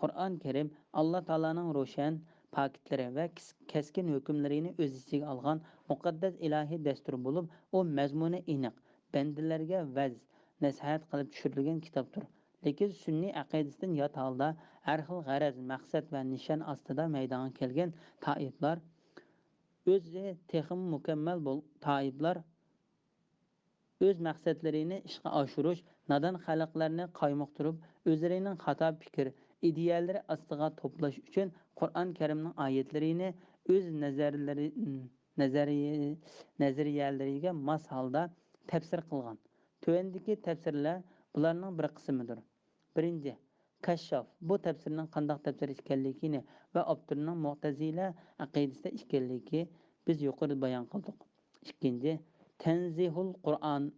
قۇرئان كەرىم ئاللا تائالانىڭ روشەن پاكىتلىرى ۋە كىس-، كەسكىن ھۆكۈملىرىنى ئۆز ئىچىگە ئالغان مۇقەددەس ئىلاھىي دەستۇر بولۇپ، ئۇ مەزمۇنى ئېنىق، بەندىلەرگە ۋەز، نەسىھەت قىلىپ چۈشۈرۈلگەن كىتابتۇر. لېكىن سۈننىي ئەقىدىسىدىن يات ھالدا ھەر خىل غەرەز، مەقسەت ۋە نىشان ئاستىدا مەيدانغا كەلگەن تائىپلار، ئۆزى تېخىمۇ مۇكەممەل بول-، تائىپلار ئۆز مەقسەتلىرىنى ئىشقا ئاشۇرۇش، نادان خەلقلەرنى قايمۇقتۇرۇپ، ئۆزلىرىنىڭ خاتا پىكىر، ئىدىيەلىرى ئاستىغا توپلاش ئۈچۈن قۇرئان كەرىمنىڭ ئايەتلىرىنى ئۆز نەزەرلىرى، نەزەرىيە-، نەزەرىيەلىرىگە ماس ھالدا تەپسىر قىلغان. تۆۋەندىكى تەپسىرلەر بۇلارنىڭ بىر قىسمىدۇر. بىرىنچى، كەششاف. بۇ تەپسىرنىڭ قانداق تەپسىر ئىكەنلىكىنى ۋە ئاپتورنىڭ مۇئتەزىلە ئەقىدىسىدە ئىكەنلىكى بىز يۇقىرىدا بايان قىلدۇق. ئىككىنچى، تەنزىھۇل قۇرئان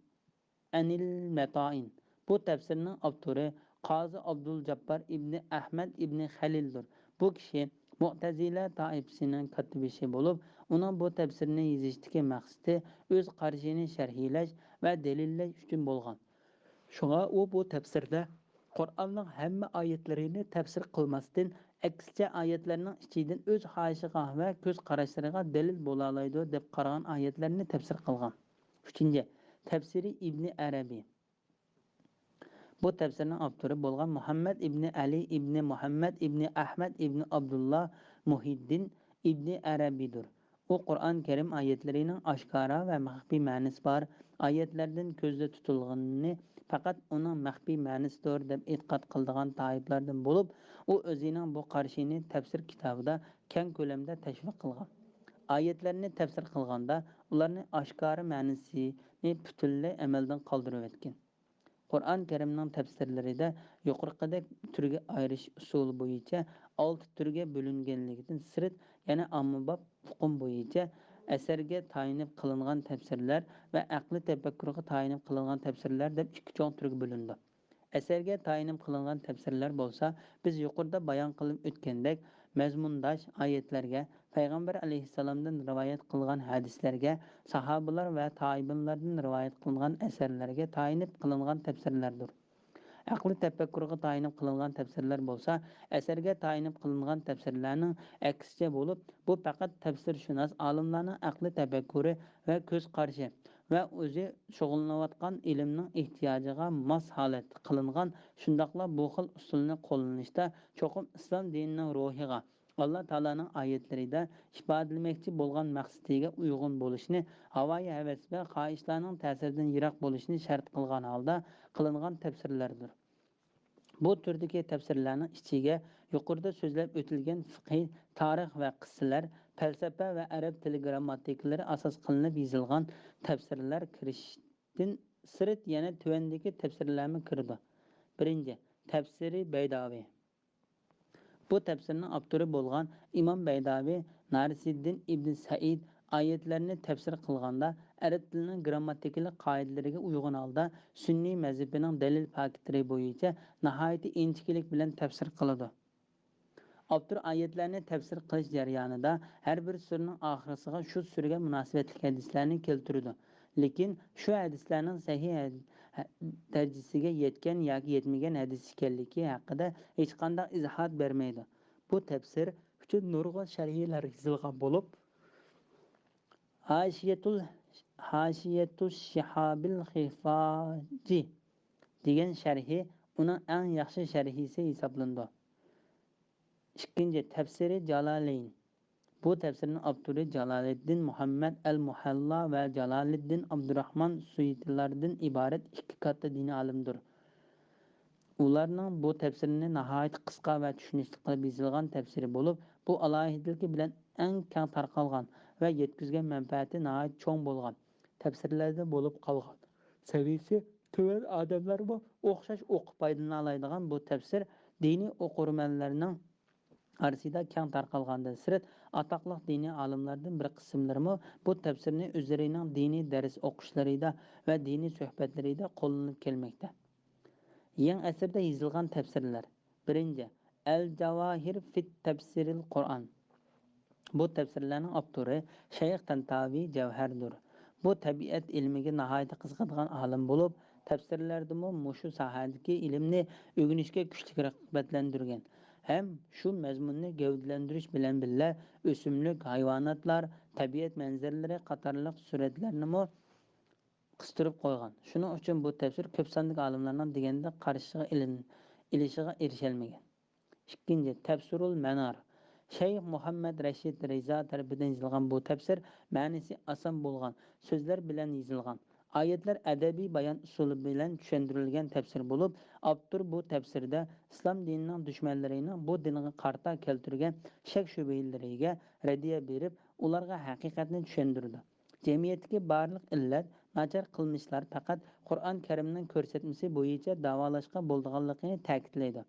ئەنىل مەتائىن. بۇ تەپسىرنىڭ ئاپتورى قازى ئابدۇل جاببار ئىبنى ئەھمەد ئىبنى خەلىلدۇر. بۇ كىشى مۇئتەزىلە تائىپىسىنىڭ كاتتىبېشى بولۇپ، ئۇنىڭ بۇ تەپسىرنى يېزىشتىكى مەقسىتى ئۆز قارىشىنى شەرھلەش ۋە دەلىللەش ئۈچۈن بولغان. شۇڭا ئۇ بۇ تەپسىردە قۇرئاننىڭ ھەممە ئايەتلىرىنى تەپسىر قىلماستىن، ئەكسىچە ئايەتلەرنىڭ ئىچىدىن ئۆز خاھىشىغا ۋە كۆز قاراشلىرىغا دەلىل بولالايدۇ دەپ قارىغان ئايەتلەرنى تەپسىر قىلغان. ئۈچىنچى، تەپسىرى ئىبنى ئەرەبى. بۇ تەپسىرنىڭ ئاپتورى بولغان مۇھەممەد ئىبنى ئەلى ئىبنى مۇھەممەد ئىبنى ئەھمەد ئىبنى ئابدۇللا مۇھىددىن ئىبنى ئەرەبىدۇر. ئۇ قۇرئان كەرىم ئايەتلىرىنىڭ ئاشكارا ۋە مەخپىي مەنىسى بار ئايەتلەردىن كۆزدە تۇتۇلغىنىنى پەقەت ئۇنىڭ مەخپىي مەنىسىدۇر دەپ ئېتىقاد قىلىدىغان تائىپلاردىن بولۇپ، ئۇ ئۆزىنىڭ بۇ قارىشىنى تەپسىر كىتابىدا كەڭ كۆلەمدە تەشۋىق قىلغان. ئايەتلەرنى تەپسىر قىلغاندا، ئۇلارنى ئاشكارا مەنىسىنى پۈتۈنلەي ئەمەلدىن قالدۇرۇۋەتكەن. قۇرئان كەرىمنىڭ تەپسىرلىرىدە يۇقىرىقىدەك تۈرگە ئايرىش ئۇسۇلى بويىچە ئالتە تۈرگە بۆلۈنگەنلىكىدىن سىرت، يەنە ئاممىباب ئۇقۇم بويىچە ئەسەرگە تايىنىپ قىلىنغان تەپسىرلەر ۋە ئەقلىي تەپەككۇرغا تايىنىپ قىلىنغان تەپسىرلەر دەپ ئىككى چوڭ تۈرگە بۆلۈنىدۇ. ئەسەرگە تايىنىپ قىلىنغان تەپسىرلەر بولسا، بىز يۇقىرىدا بايان قىلىپ ئۆتكەندەك، مەزمۇنداش ئايەتلەرگە، پەيغەمبەر ئەلەيھىسسالامدىن رىۋايەت قىلغان ھەدىسلەرگە، ساھابىلار ۋە تابىئىنلاردىن رىۋايەت قىلىنغان ئەسەرلەرگە تايىنىپ قىلىنغان تەپسىرلەردۇر. ئەقلىي تەپەككۇرغا تايىنىپ قىلىنغان تەپسىرلەر بولسا، ئەسەرگە تايىنىپ قىلىنغان تەپسىرلەرنىڭ ئەكسىچە بولۇپ، بۇ پەقەت تەپسىرشۇناس ئالىملارنىڭ ئەقلىي تەپەككۇرى ۋە كۆز قارىشى ۋە ئۆزى شۇغۇللىنىۋاتقان ئىلىمنىڭ ئېھتىياجىغا ماس ھالەتتە قىلىنغان، شۇنداقلا بۇ خىل ئۇسۇلنى قوللىنىشتا چوقۇم ئىسلام دىنىنىڭ روھىغا، ئاللا تائالانىڭ ئايەتلىرىدە ئىپادىلىمەكچى بولغان مەقسىتىگە ئۇيغۇن بولۇشىنى، ھاۋايى ھەۋەس ۋە خاھىشلارنىڭ تەسىرىدىن يىراق بولۇشىنى شەرت قىلغان ھالدا قىلىنغان تەپسىرلەردۇر. بۇ تۈردىكى تەپسىرلەرنىڭ ئىچىگە يۇقىرىدا سۆزلەپ ئۆتۈلگەن فىقھىي، تارىخ ۋە قىسسىلەر، پەلسەپە ۋە ئەرەب تېلېگرامماتىكىلىرى ئاساس قىلىنىپ يېزىلغان تەپسىرلەر كىرىشتىن سىرت يەنە تۆۋەندىكى تەپسىرلەرمۇ كىرىدۇ. بىرىنچى، تەپسىرى بەيداۋى. بۇ تەپسىرنىڭ ئاپتورى بولغان ئىمام بەيداۋى ناسىردىن ئىبن سەئىد ئايەتلەرنى تەپسىر قىلغاندا، ئەرەب تىلىنىڭ گرامماتىكىلىق قائىدىلىرىگە ئۇيغۇن ھالدا سۈننىي مەزھىپىنىڭ دەلىل پاكىتلىرى بويىچە ناھايىتى ئىنچىكىلىك بىلەن تەپسىر قىلىدۇ. ئاپتور ئايەتلەرنى تەپسىر قىلىش جەريانىدا ھەر بىر سۈرىنىڭ ئاخىرسىغا شۇ سۈرىگە مۇناسىۋەتلىك ھەدىسلەرنى كەلتۈرىدۇ. لېكىن شۇ ھەدىسلەرنىڭ سەھىھ ھە-، دەرىجىسىگە يەتكەن ياكى يەتمىگەن ھەدىس ئىكەنلىكى ھەققىدە ھېچقانداق ئىزاھات بەرمەيدۇ. بۇ تەپسىر ئۈچۈن نۇرغۇن شەرھلەر يېزىلغان بولۇپ، ھاشىيەتۇل، ھاشىيەتۇ شىھابىل خىفاجى دېگەن شەرھى ئۇنىڭ ئەڭ ياخشى شەرھىسى ھېسابلىنىدۇ. ئىككىنچى، تەپسىرى جالالەين. بۇ تەپسىرنىڭ ئاپتورى جالالىددىن مۇھەممەد ئەل مۇھەللا ۋە جالالىددىن ئابدۇراخمان سۇيۇتىلاردىن ئىبارەت ئىككى كاتتا دىنىي ئالىمدۇر. ئۇلارنىڭ بۇ تەپسىرىنى ناھايىتى قىسقا ۋە چۈشىنىشلىك قىلىپ يېزىلغان تەپسىرى بولۇپ، بۇ ئالاھىدىلىكى بىلەن ئەڭ كەڭ تارقالغان ۋە يەتكۈزگەن مەنپەئەتى ناھايىتى چوڭ بولغان تەپسىرلەردىن بولۇپ قالغان. سەۋىيىسى تۆۋەن ئادەملەرمۇ ئوخشاش ئوقۇپ پايدىلىنالايدىغان بۇ تەپسىر دىنىي ئوقۇرمەنلەرنىڭ ئارىسىدا كەڭ تارقالغاندىن سىرت، ئاتاقلىق دىنىي ئالىملاردىن بىر قىسىملىرىمۇ بۇ تەپسىرنى ئۆزلىرىنىڭ دىنىي دەرس ئوقۇشلىرىدا ۋە دىنىي سۆھبەتلىرىدە قوللىنىپ كەلمەكتە. يېڭى ئەسىردە يېزىلغان تەپسىرلەر. بىرىنچى، ئەل جاۋاھىر فىت تەپسىرىل قۇرئان. بۇ تەپسىرلەرنىڭ ئاپتورى شەيخ تەنتاۋى جەۋھەردۇر. بۇ تەبىئەت ئىلمىگە ناھايىتى قىزىقىدىغان ئالىم بولۇپ، تەپسىرلەردىمۇ مۇشۇ ساھەدىكى ئىلىمنى ئۆگىنىشكە كۈچلۈك رىغبەتلەندۈرگەن ھەم شۇ مەزمۇننى گەۋدىلەندۈرۈش بىلەن بىللە، ئۆسۈملۈك، ھايۋاناتلار، تەبىئەت مەنزىرىلىرى قاتارلىق سۈرەتلەرنىمۇ قىستۇرۇپ قويغان. شۇنىڭ ئۈچۈن بۇ تەپسىر كۆپ ساندىكى ئالىملارنىڭ دېگەندەك قارىشىغا ئېلىن-، ئېلىشىغا ئېرىشەلمىگەن. ئىككىنچى، تەپسىرۇل مەنار. شەيخ مۇھەممەد رەشىد رىزا تەرىپىدىن يېزىلغان بۇ تەپسىر مەنىسى ئاسان بولغان سۆزلەر بىلەن يېزىلغان. ئايەتلەر ئەدەبىي بايان ئۇسۇلى بىلەن چۈشەندۈرۈلگەن تەپسىر بولۇپ، ئاپتور بۇ تەپسىردە ئىسلام دىنىنىڭ دۈشمەنلىرىنىڭ بۇ دىنغا قارىتا كەلتۈرگەن شەك-شۈبھىلىرىگە رەددىيە بېرىپ، ئۇلارغا ھەقىقەتنى چۈشەندۈرىدۇ. جەمئىيەتتىكى بارلىق ئىللەت، ناچار قىلمىشلار پەقەت قۇرئان كەرىمنىڭ كۆرسەتمىسى بويىچە داۋالاشقا بولىدىغانلىقىنى تەكىتلەيدۇ.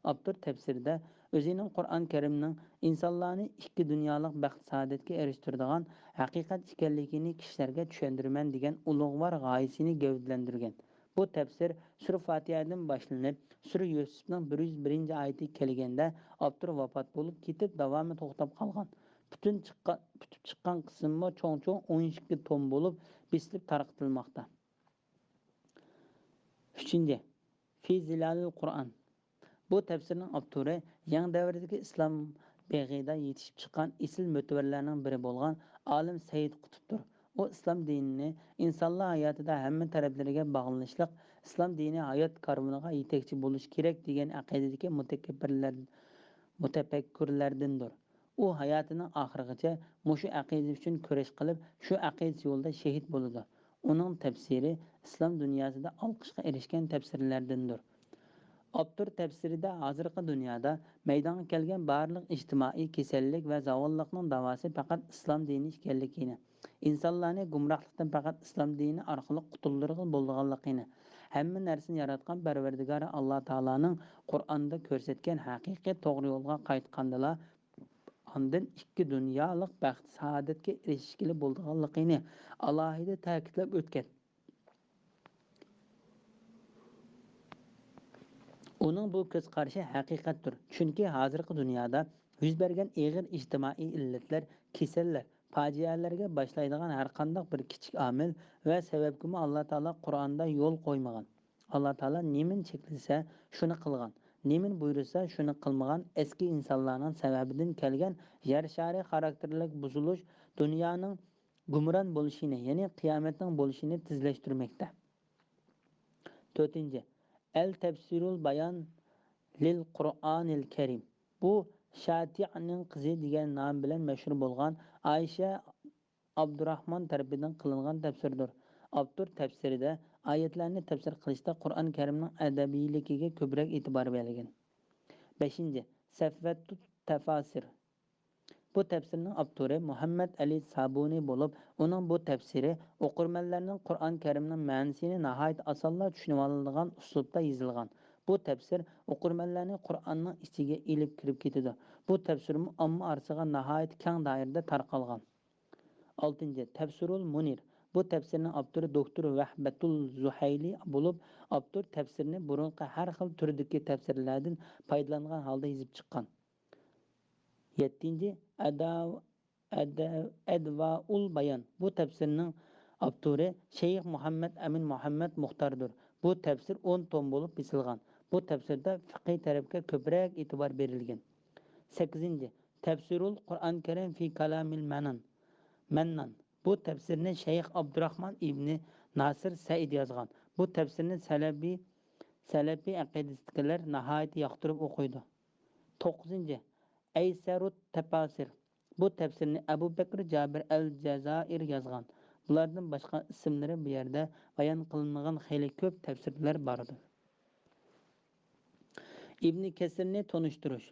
ئاپتور تەپسىرىدە ئۆزىنىڭ قۇرئان كەرىمنىڭ ئىنسانلارنى ئىككى دۇنيالىق بەخت-سائادەتكە ئېرىشتۈرىدىغان ھەقىقەت ئىكەنلىكىنى كىشىلەرگە چۈشەندۈرىمەن دېگەن ئۇلۇغۋار غايىسىنى گەۋدىلەندۈرگەن. بۇ تەپسىر سۈرە فاتىھەدىن باشلىنىپ، سۈرە يۈسۈپنىڭ بىر يۈز بىرىنچى ئايىتىگە كەلگەندە، ئاپتور ۋاپات بولۇپ كېتىپ، داۋامى توختاپ قالغان. پۈتۈن چىققان، پۈتۈپ چىققان قىسمىمۇ چوڭ-چوڭ ئون ئىككى توم بولۇپ، بېسىلىپ تارقىتىلماقتا. ئۈچىنچى، في ظلال القرآن. بۇ تەپسىرنىڭ ئاپتورى يېڭى دەۋردىكى ئىسلام بېغىدا يېتىشىپ چىققان ئېسىل مۆتىۋەرلەرنىڭ بىرى بولغان ئالىم سەييىد قۇتۇپتۇر. ئۇ ئىسلام دىنىنى ئىنسانلار ھاياتىدا ھەممە تەرەپلىرىگە باغلىنىشلىق، ئىسلام دىنى ھايات كارۋىنىغا يېتەكچى بولۇشى كېرەك دېگەن ئەقىدىدىكى مۇتەكەببىرلەر، مۇتەپەككۇرلاردىندۇر. ئۇ ھاياتىنىڭ ئاخىرىغىچە مۇشۇ ئەقىدە ئۈچۈن كۈرەش قىلىپ، شۇ ئەقىدىسى يولىدا شېھىت بولىدۇ. ئۇنىڭ تەپسىرى ئىسلام دۇنياسىدا ئالقىشقا ئېرىشكەن تەپسىرلەردىندۇر. ئاپتور تەپسىرىدە ھازىرقى دۇنيادا مەيدانغا كەلگەن بارلىق ئىجتىمائىي كېسەللىك ۋە زاۋاللىقنىڭ داۋاسى پەقەت ئىسلام دىنى ئىكەنلىكىنى، ئىنسانلارنى گۇمراھلىقتىن پەقەت ئىسلام دىنى ئارقىلىق قۇتۇلدۇرغىلى بولىدىغانلىقىنى، ھەممە نەرسىنى ياراتقان پەرۋەردىگارى ئاللا تائالانىڭ قۇرئاندا كۆرسەتكەن ھەقىقىي توغرا يولغا قايتقاندىلا، ئاندىن ئىككى دۇنيالىق بەخت-سائادەتكە ئېرىشكىلى بولىدىغانلىقىنى ئالاھىدە تەكىتلەپ ئۆتكەن. ئۇنىڭ بۇ كۆز قارىشى ھەقىقەتتۇر، چۈنكى ھازىرقى دۇنيادا يۈز بەرگەن ئېغىر ئىجتىمائىي ئىللەتلەر، كېسەللەر، پاجىئەلەرگە باشلايدىغان ھەرقانداق بىر كىچىك ئامىل ۋە سەۋەبكىمۇ ئاللا تائالا قۇرئاندا يول قويمىغان. ئاللا تائالا نېمىنى چەكلىسە، شۇنى قىلغان، نېمىنى بۇيرۇسا، شۇنى قىلمىغان ئەسكى ئىنسانلارنىڭ سەۋەبىدىن كەلگەن يەر شارى خاراكتېرلىك بۇزۇلۇش دۇنيانىڭ گۇمران بولۇشىنى، يەنى قىيامەتنىڭ بولۇشىنى تېزلەشتۈرمەكتە. تۆتىنچى، ئەل تەپسىرۇل بايان لىل قۇرئانىل كەرىم. بۇ شاتىئنىڭ قىزى دېگەن نام بىلەن مەشھۇر بولغان ئائىشە ئابدۇراخمان تەرىپىدىن قىلىنغان تەپسىردۇر. ئاپتور تەپسىرىدە ئايەتلەرنى تەپسىر قىلىشتا قۇرئان كەرىمنىڭ ئەدەبىيلىكىگە كۆپرەك ئېتىبار بەرگەن. بەشىنچى، سەفۋەتۇت تەفاسىر. بۇ تەپسىرنىڭ ئاپتورى مۇھەممەد ئەلى سابۇنى بولۇپ، ئۇنىڭ بۇ تەپسىرى ئوقۇرمەنلەرنىڭ قۇرئان كەرىمنىڭ مەنىسىنى ناھايىتى ئاسانلا چۈشىنىۋالىدىغان ئۇسلۇبتا يېزىلغان. بۇ تەپسىر ئوقۇرمەنلەرنى قۇرئاننىڭ ئىچىگە ئېلىپ كىرىپ كېتىدۇ. بۇ تەپسىرمۇ ئامما ئارىسىغا ناھايىتى كەڭ دائىرىدە تارقالغان. ئالتىنچى، تەپسىرۇل مۇنىر. بۇ تەپسىرنىڭ ئاپتورى دوكتور ۋەھبەتۇل زۇھەيلى بولۇپ، ئاپتور تەپسىرنى بۇرۇنقى ھەر خىل تۈردىكى تەپسىرلەردىن پايدىلانغان ھالدا يېزىپ چىققان. يەتتىنچى، ئەدا-، ئەدە-، ئەدۋائۇل بايان. بۇ تەپسىرنىڭ ئاپتورى شەيخ مۇھەممەد ئەمىن مۇھەممەد مۇختاردۇر. بۇ تەپسىر ئون توم بولۇپ بېسىلغان. بۇ تەپسىردە فىقھىي تەرەپكە كۆپرەك ئېتىبار بېرىلگەن. سەككىزىنچى، تەپسىرۇل قۇرئان كەرىم فى كالامىل مەنان، مەننان. بۇ تەپسىرنى شەيخ ئابدۇراخمان ئىبنى ناسىر سەئىد يازغان. بۇ تەپسىرنى سەلەبى، سەلەفىي ئەقىدىسىدىكىلەر ناھايىتى ياقتۇرۇپ ئوقۇيدۇ. توققۇزىنچى، ئەيسەرۇت تەپاسىر. بۇ تەپسىرنى ئەبۇ بەكرى جابىر ئەل جازائىر يازغان. بۇلاردىن باشقا ئىسىملىرى بۇ يەردە بايان قىلىنمىغان خېلى كۆپ تەپسىرلەر باردۇر. ئىبنى كەسىرنى تونۇشتۇرۇش.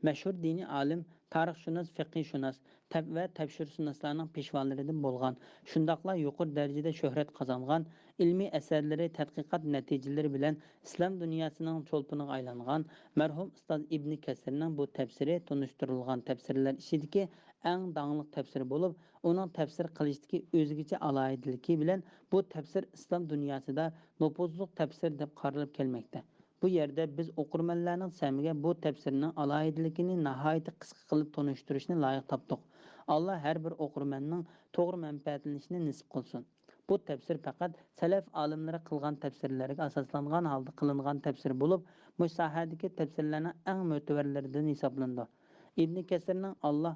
مەشھۇر دىنىي ئالىم، تارىخشۇناس، فىقھىشۇناس، تەپ-، ۋە تەپسىرشۇناسلارنىڭ پېشۋالىرىدىن بولغان، شۇنداقلا يۇقىرى دەرىجىدە شۆھرەت قازانغان، ئىلمىي ئەسەرلىرى، تەتقىقات نەتىجىلىرى بىلەن ئىسلام دۇنياسىنىڭ چولپىنىغا ئايلانغان مەرھۇم ئۇستاز ئىبنى كەسىرنىڭ بۇ تەپسىرى تونۇشتۇرۇلغان تەپسىرلەر ئىچىدىكى ئەڭ داڭلىق تەپسىرى بولۇپ، ئۇنىڭ تەپسىر قىلىشتىكى ئۆزگىچە ئالاھىدىلىكى بىلەن بۇ تەپسىر ئىسلام دۇنياسىدا نوپۇزلۇق تەپسىر دەپ قارىلىپ كەلمەكتە. بۇ يەردە بىز ئوقۇرمەنلەرنىڭ سەمىگە بۇ تەپسىرنىڭ ئالاھىدىلىكىنى ناھايىتى قىسقا قىلىپ تونۇشتۇرۇشنى لايىق تاپتۇق. ئاللا ھەر بىر ئوقۇرمەننىڭ توغرا مەنپەئەتلىنىشىنى نېسىپ قىلسۇن. بۇ تەپسىر پەقەت سەلەف ئالىملىرى قىلغان تەپسىرلەرگە ئاساسلانغان ھالدا قىلىنغان تەپسىر بولۇپ، مۇشۇ ساھەدىكى تەپسىرلەرنىڭ ئەڭ مۆتىۋەرلىرىدىن ھېسابلىنىدۇ. ئىبنى كەسىرنىڭ، ئاللا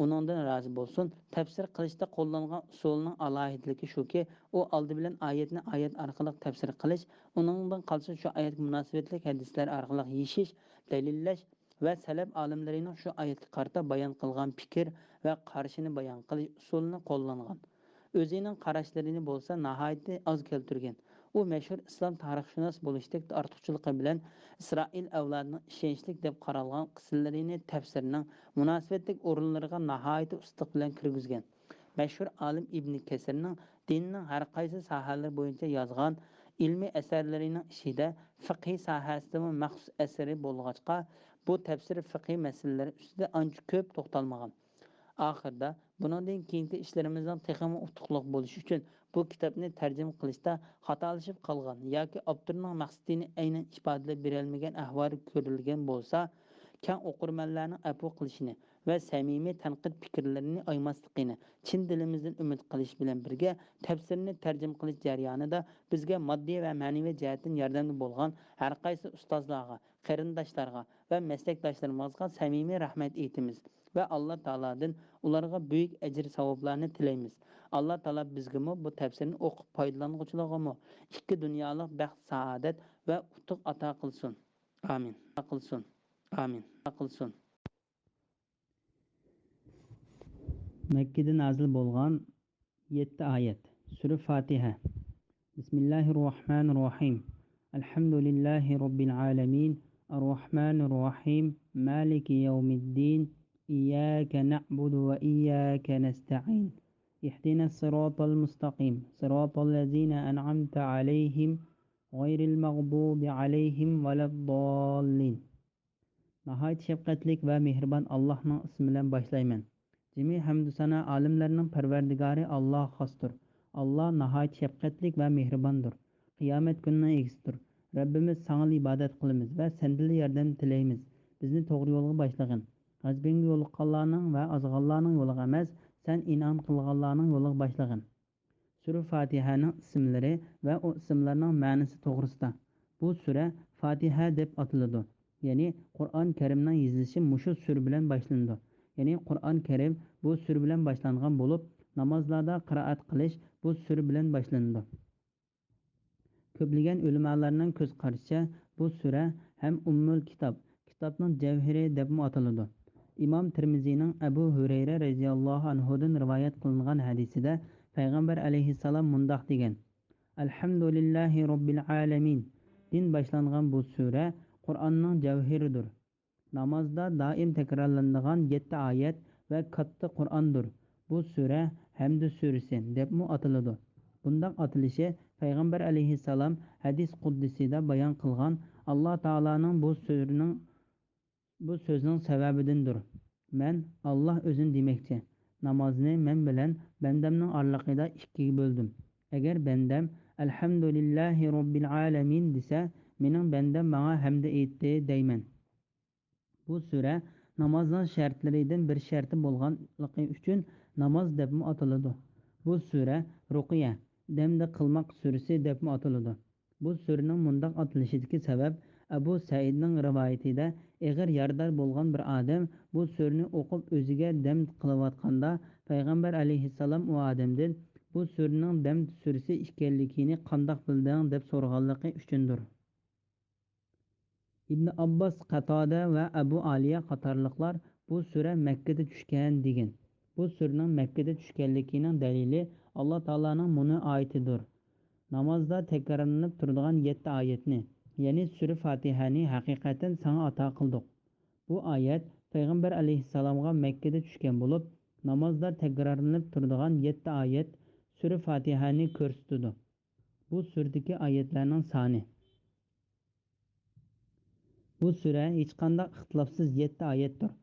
ئۇنىڭدىن رازى بولسۇن، تەپسىر قىلىشتا قوللانغان ئۇسۇلىنىڭ ئالاھىدىلىكى شۇكى، ئۇ ئالدى بىلەن ئايەتنى ئايەت ئارقىلىق تەپسىر قىلىش، ئۇنىڭدىن قالسا شۇ ئايەتكە مۇناسىۋەتلىك ھەدىسلەر ئارقىلىق يېشىش، دەلىللەش ۋە سەلەپ ئالىملىرىنىڭ شۇ ئايەتكە قارىتا بايان قىلغان پىكىر ۋە قارىشىنى بايان قىلىش ئۇسۇلىنى قوللانغان. ئۆزىنىڭ قاراشلىرىنى بولسا ناھايىتى ئاز كەلتۈرگەن. ئۇ مەشھۇر ئىسلام تارىخشۇناس بولۇشتەك ئارتۇقچىلىقى بىلەن ئىسرائىل ئەۋلادىنىڭ ئىشەنچلىك دەپ قارالغان قىسسىلىرىنى تەپسىرنىڭ مۇناسىۋەتلىك ئورۇنلىرىغا ناھايىتى ئۇستىلىق بىلەن كىرگۈزگەن. مەشھۇر ئالىم ئىبنى كەسىرنىڭ دىننىڭ ھەر قايسى ساھەلىرى بويىچە يازغان ئىلمىي ئەسەرلىرىنىڭ ئىچىدە فىقھىي ساھەسىدىمۇ مەخسۇس ئەسىرى بولغاچقا، بۇ تەپسىر فىقھىي مەسىلىلەر ئۈستىدە ئانچە كۆپ توختالمىغان. ئاخىرىدا، بۇنىڭدىن كېيىنكى ئىشلىرىمىزنىڭ تېخىمۇ ئۇتۇقلۇق بولۇشى ئۈچۈن بۇ كىتابنى تەرجىمە قىلىشتا خاتالىشىپ قالغان ياكى ئاپتورنىڭ مەقسىتىنى ئەينەن ئىپادىلەپ بېرەلمىگەن ئەھۋال كۆرۈلگەن بولسا، كەڭ ئوقۇرمەنلەرنىڭ ئەپۇ قىلىشىنى ۋە سەمىمىي تەنقىد پىكىرلىرىنى ئايىماسلىقىنى چىن دىلىمىزدىن ئۈمىد قىلىش بىلەن بىرگە، تەپسىرنى تەرجىمە قىلىش جەريانىدا بىزگە ماددىي ۋە مەنىۋى جەھەتتىن ياردەمدە بولغان ھەر قايسى ئۇستازلارغا، قېرىنداشلارغا ۋە مەسلەكداشلىرىمىزغا سەمىمىي رەھمەت ئېيتىمىز ۋە ئاللا تائالادىن ئۇلارغا بۈيۈك ئەجىر-ساۋابلارنى تىلەيمىز. ئاللا تائالا بىزگىمۇ بۇ تەپسىرنى ئوقۇپ پايدىلانغۇچىلارغىمۇ ئىككى دۇنيالىق بەخت-سائادەت ۋە ئۇتۇق ئاتا قىلسۇن. ئامىن. قىلسۇن. ئامىن. قىلسۇن. مەككىدە نازىل بولغان يەتتە ئايەت. سۈرە فاتىھە. بىسمىللاھىررەھمانىررەھىم. الحمد لله رب العالمين، الرحمن الرحيم، مالك يوم الدين، إياك نعبد وإياك نستعين، اهدنا الصراط المستقيم، صراط الذين أنعمت عليهم، غير المغضوب عليهم ولا الضالين. ناھايىتى شەپقەتلىك ۋە مېھرىبان ئاللاھنىڭ ئىسمى بىلەن باشلايمەن. جىمى ھەمدۇسانا ئالەملەرنىڭ پەرۋەردىگارى ئاللاھقا خاستۇر. ئاللاھ ناھايىتى شەپقەتلىك ۋە مېھرىباندۇر. قىيامەت كۈنىنىڭ ئىگىسىدۇر. رەببىمىز، ساڭىلا ئىبادەت قىلىمىز ۋە سەندىنلا ياردەم تىلەيمىز. بىزنى توغرا يولغا باشلىغىن. غەزىپىڭگە يولۇققانلارنىڭ ۋە ئازغانلارنىڭ يولىغا ئەمەس، سەن ئىنئام قىلغانلارنىڭ يولىغا باشلىغىن. سۈرە فاتىھەنىڭ ئىسىملىرى ۋە ئۇ ئىسىملارنىڭ مەنىسى توغرىسىدا. بۇ سۈرە فاتىھە دەپ ئاتىلىدۇ. يەنى قۇرئان كەرىمنىڭ يېزىلىشى مۇشۇ سۈرە بىلەن باشلىنىدۇ. يەنى قۇرئان كەرىم بۇ سۈرە بىلەن باشلانغان بولۇپ، نامازلاردا قىرائەت قىلىش بۇ سۈرە بىلەن باشلىنىدۇ. كۆپلىگەن ئۆلىمالارنىڭ كۆز قارىشىچە، بۇ سۈرە ھەم ئۇممۇل كىتاب، كىتابنىڭ جەۋھىرى دەپمۇ ئاتىلىدۇ. ئىمام تىرمىزىنىڭ ئەبۇ ھۇرەيرە رەزىياللاھۇ ئەنھۇدىن رىۋايەت قىلىنغان ھەدىسىدە پەيغەمبەر ئەلەيھىسسالام مۇنداق دېگەن: «ئەلھەمدۇلىللاھى رەببىل ئالەمىن» دىن باشلانغان بۇ سۈرە قۇرئاننىڭ جەۋھىرىدۇر. نامازدا دائىم تەكرارلىنىدىغان يەتتە ئايەت ۋە كاتتا قۇرئاندۇر. بۇ سۈرە ھەمدۇ سۈرىسى دەپمۇ ئاتىلىدۇ. بۇنداق ئاتىلىشى پەيغەمبەر ئەلەيھىسسالام ھەدىس قۇددىسىدا بايان قىلغان ئاللا تائالانىڭ بۇ سۈرىنىڭ، بۇ سۆزنىڭ سەۋەبىدىندۇر. مەن، ئاللا ئۆزىنى دېمەكچى، نامازنى مەن بىلەن بەندەمنىڭ ئارىلىقىدا ئىككىگە بۆلدۈم. ئەگەر بەندەم «ئەلھەمدۇلىللاھى رەببىل ئالەمىن» دېسە، مېنىڭ بەندەم ماڭا ھەمدە ئېيتتى دەيمەن. بۇ سۈرە نامازنىڭ شەرتلىرىدىن بىر شەرتى بولغانلىقى ئۈچۈن ناماز دەپمۇ ئاتىلىدۇ. بۇ سۈرە رۇقىيە، دەمدە قىلماق سۈرىسى دەپمۇ ئاتىلىدۇ. بۇ سۈرىنىڭ مۇنداق ئاتىلىشىدىكى سەۋەب، ئەبۇ سەئىدنىڭ رىۋايىتىدە، ئېغىر يارىدار بولغان بىر ئادەم بۇ سۈرىنى ئوقۇپ ئۆزىگە دەم قىلىۋاتقاندا، پەيغەمبەر ئەلەيھىسسالام ئۇ ئادەمدىن، «بۇ سۈرىنىڭ دەم سۈرىسى ئىكەنلىكىنى قانداق بىلدىڭ؟» دەپ سورىغانلىقى ئۈچۈندۇر. ئىبن ئابباس، قاتادە ۋە ئەبۇ ئالىيە قاتارلىقلار بۇ سۈرە مەككىدە چۈشكەن دېگەن. بۇ سۈرىنىڭ مەككىدە چۈشكەنلىكىنىڭ دەلىلى ئاللا تائالانىڭ مۇنۇ ئايىتىدۇر. نامازدا تەكرارلىنىپ تۇرىدىغان يەتتە ئايەتنى، يەنى سۈرە فاتىھەنى ھەقىقەتەن ساڭا ئاتا قىلدۇق. بۇ ئايەت پەيغەمبەر ئەلەيھىسسالامغا مەككىدە چۈشكەن بولۇپ، نامازدا تەكرارلىنىپ تۇرىدىغان يەتتە ئايەت سۈرە فاتىھەنى كۆرسىتىدۇ. بۇ سۈرىدىكى ئايەتلەرنىڭ سانى. بۇ سۈرە ھېچقانداق ئىختىلاپسىز يەتتە ئايەتتۇر.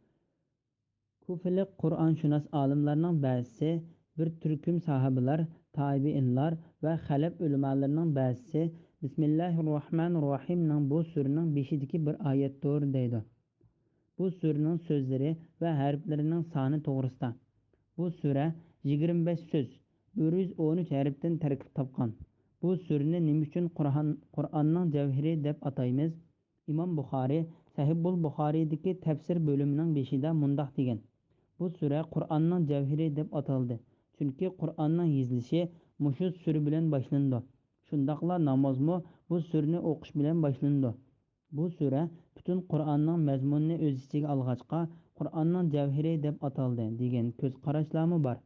كۇفىلىق قۇرئانشۇناس ئالىملارنىڭ بەزىسى، بىر تۈركۈم ساھابىلار، تابىئىنلار ۋە خەلەپ ئۆلىمالىرىنىڭ بەزىسى بىسمىللاھىررەھمانىررەھىمنىڭ بۇ سۈرىنىڭ بېشىدىكى بىر ئايەتتۇر دەيدۇ. بۇ سۈرىنىڭ سۆزلىرى ۋە ھەرپلىرىنىڭ سانى توغرىسىدا. بۇ سۈرە يىگىرمە بەش سۆز، بىر يۈز ئون ئۈچ ھەرپتىن تەركىب تاپقان. بۇ سۈرىنى نېمە ئۈچۈن قۇرئان، قۇرئاننىڭ جەۋھىرى دەپ ئاتايمىز؟ ئىمام بۇخارى سەھىھۇل بۇخارىدىكى تەپسىر بۆلۈمىنىڭ بېشىدا مۇنداق دېگەن: «بۇ سۈرە قۇرئاننىڭ جەۋھىرى دەپ ئاتالدى، چۈنكى قۇرئاننىڭ يېزىلىشى مۇشۇ سۈرە بىلەن باشلىنىدۇ. شۇنداقلا نامازمۇ بۇ سۈرىنى ئوقۇش بىلەن باشلىنىدۇ.» بۇ سۈرە پۈتۈن قۇرئاننىڭ مەزمۇنىنى ئۆز ئىچىگە ئالغاچقا، قۇرئاننىڭ جەۋھىرى دەپ ئاتالدى، دېگەن كۆز قاراشلارمۇ بار.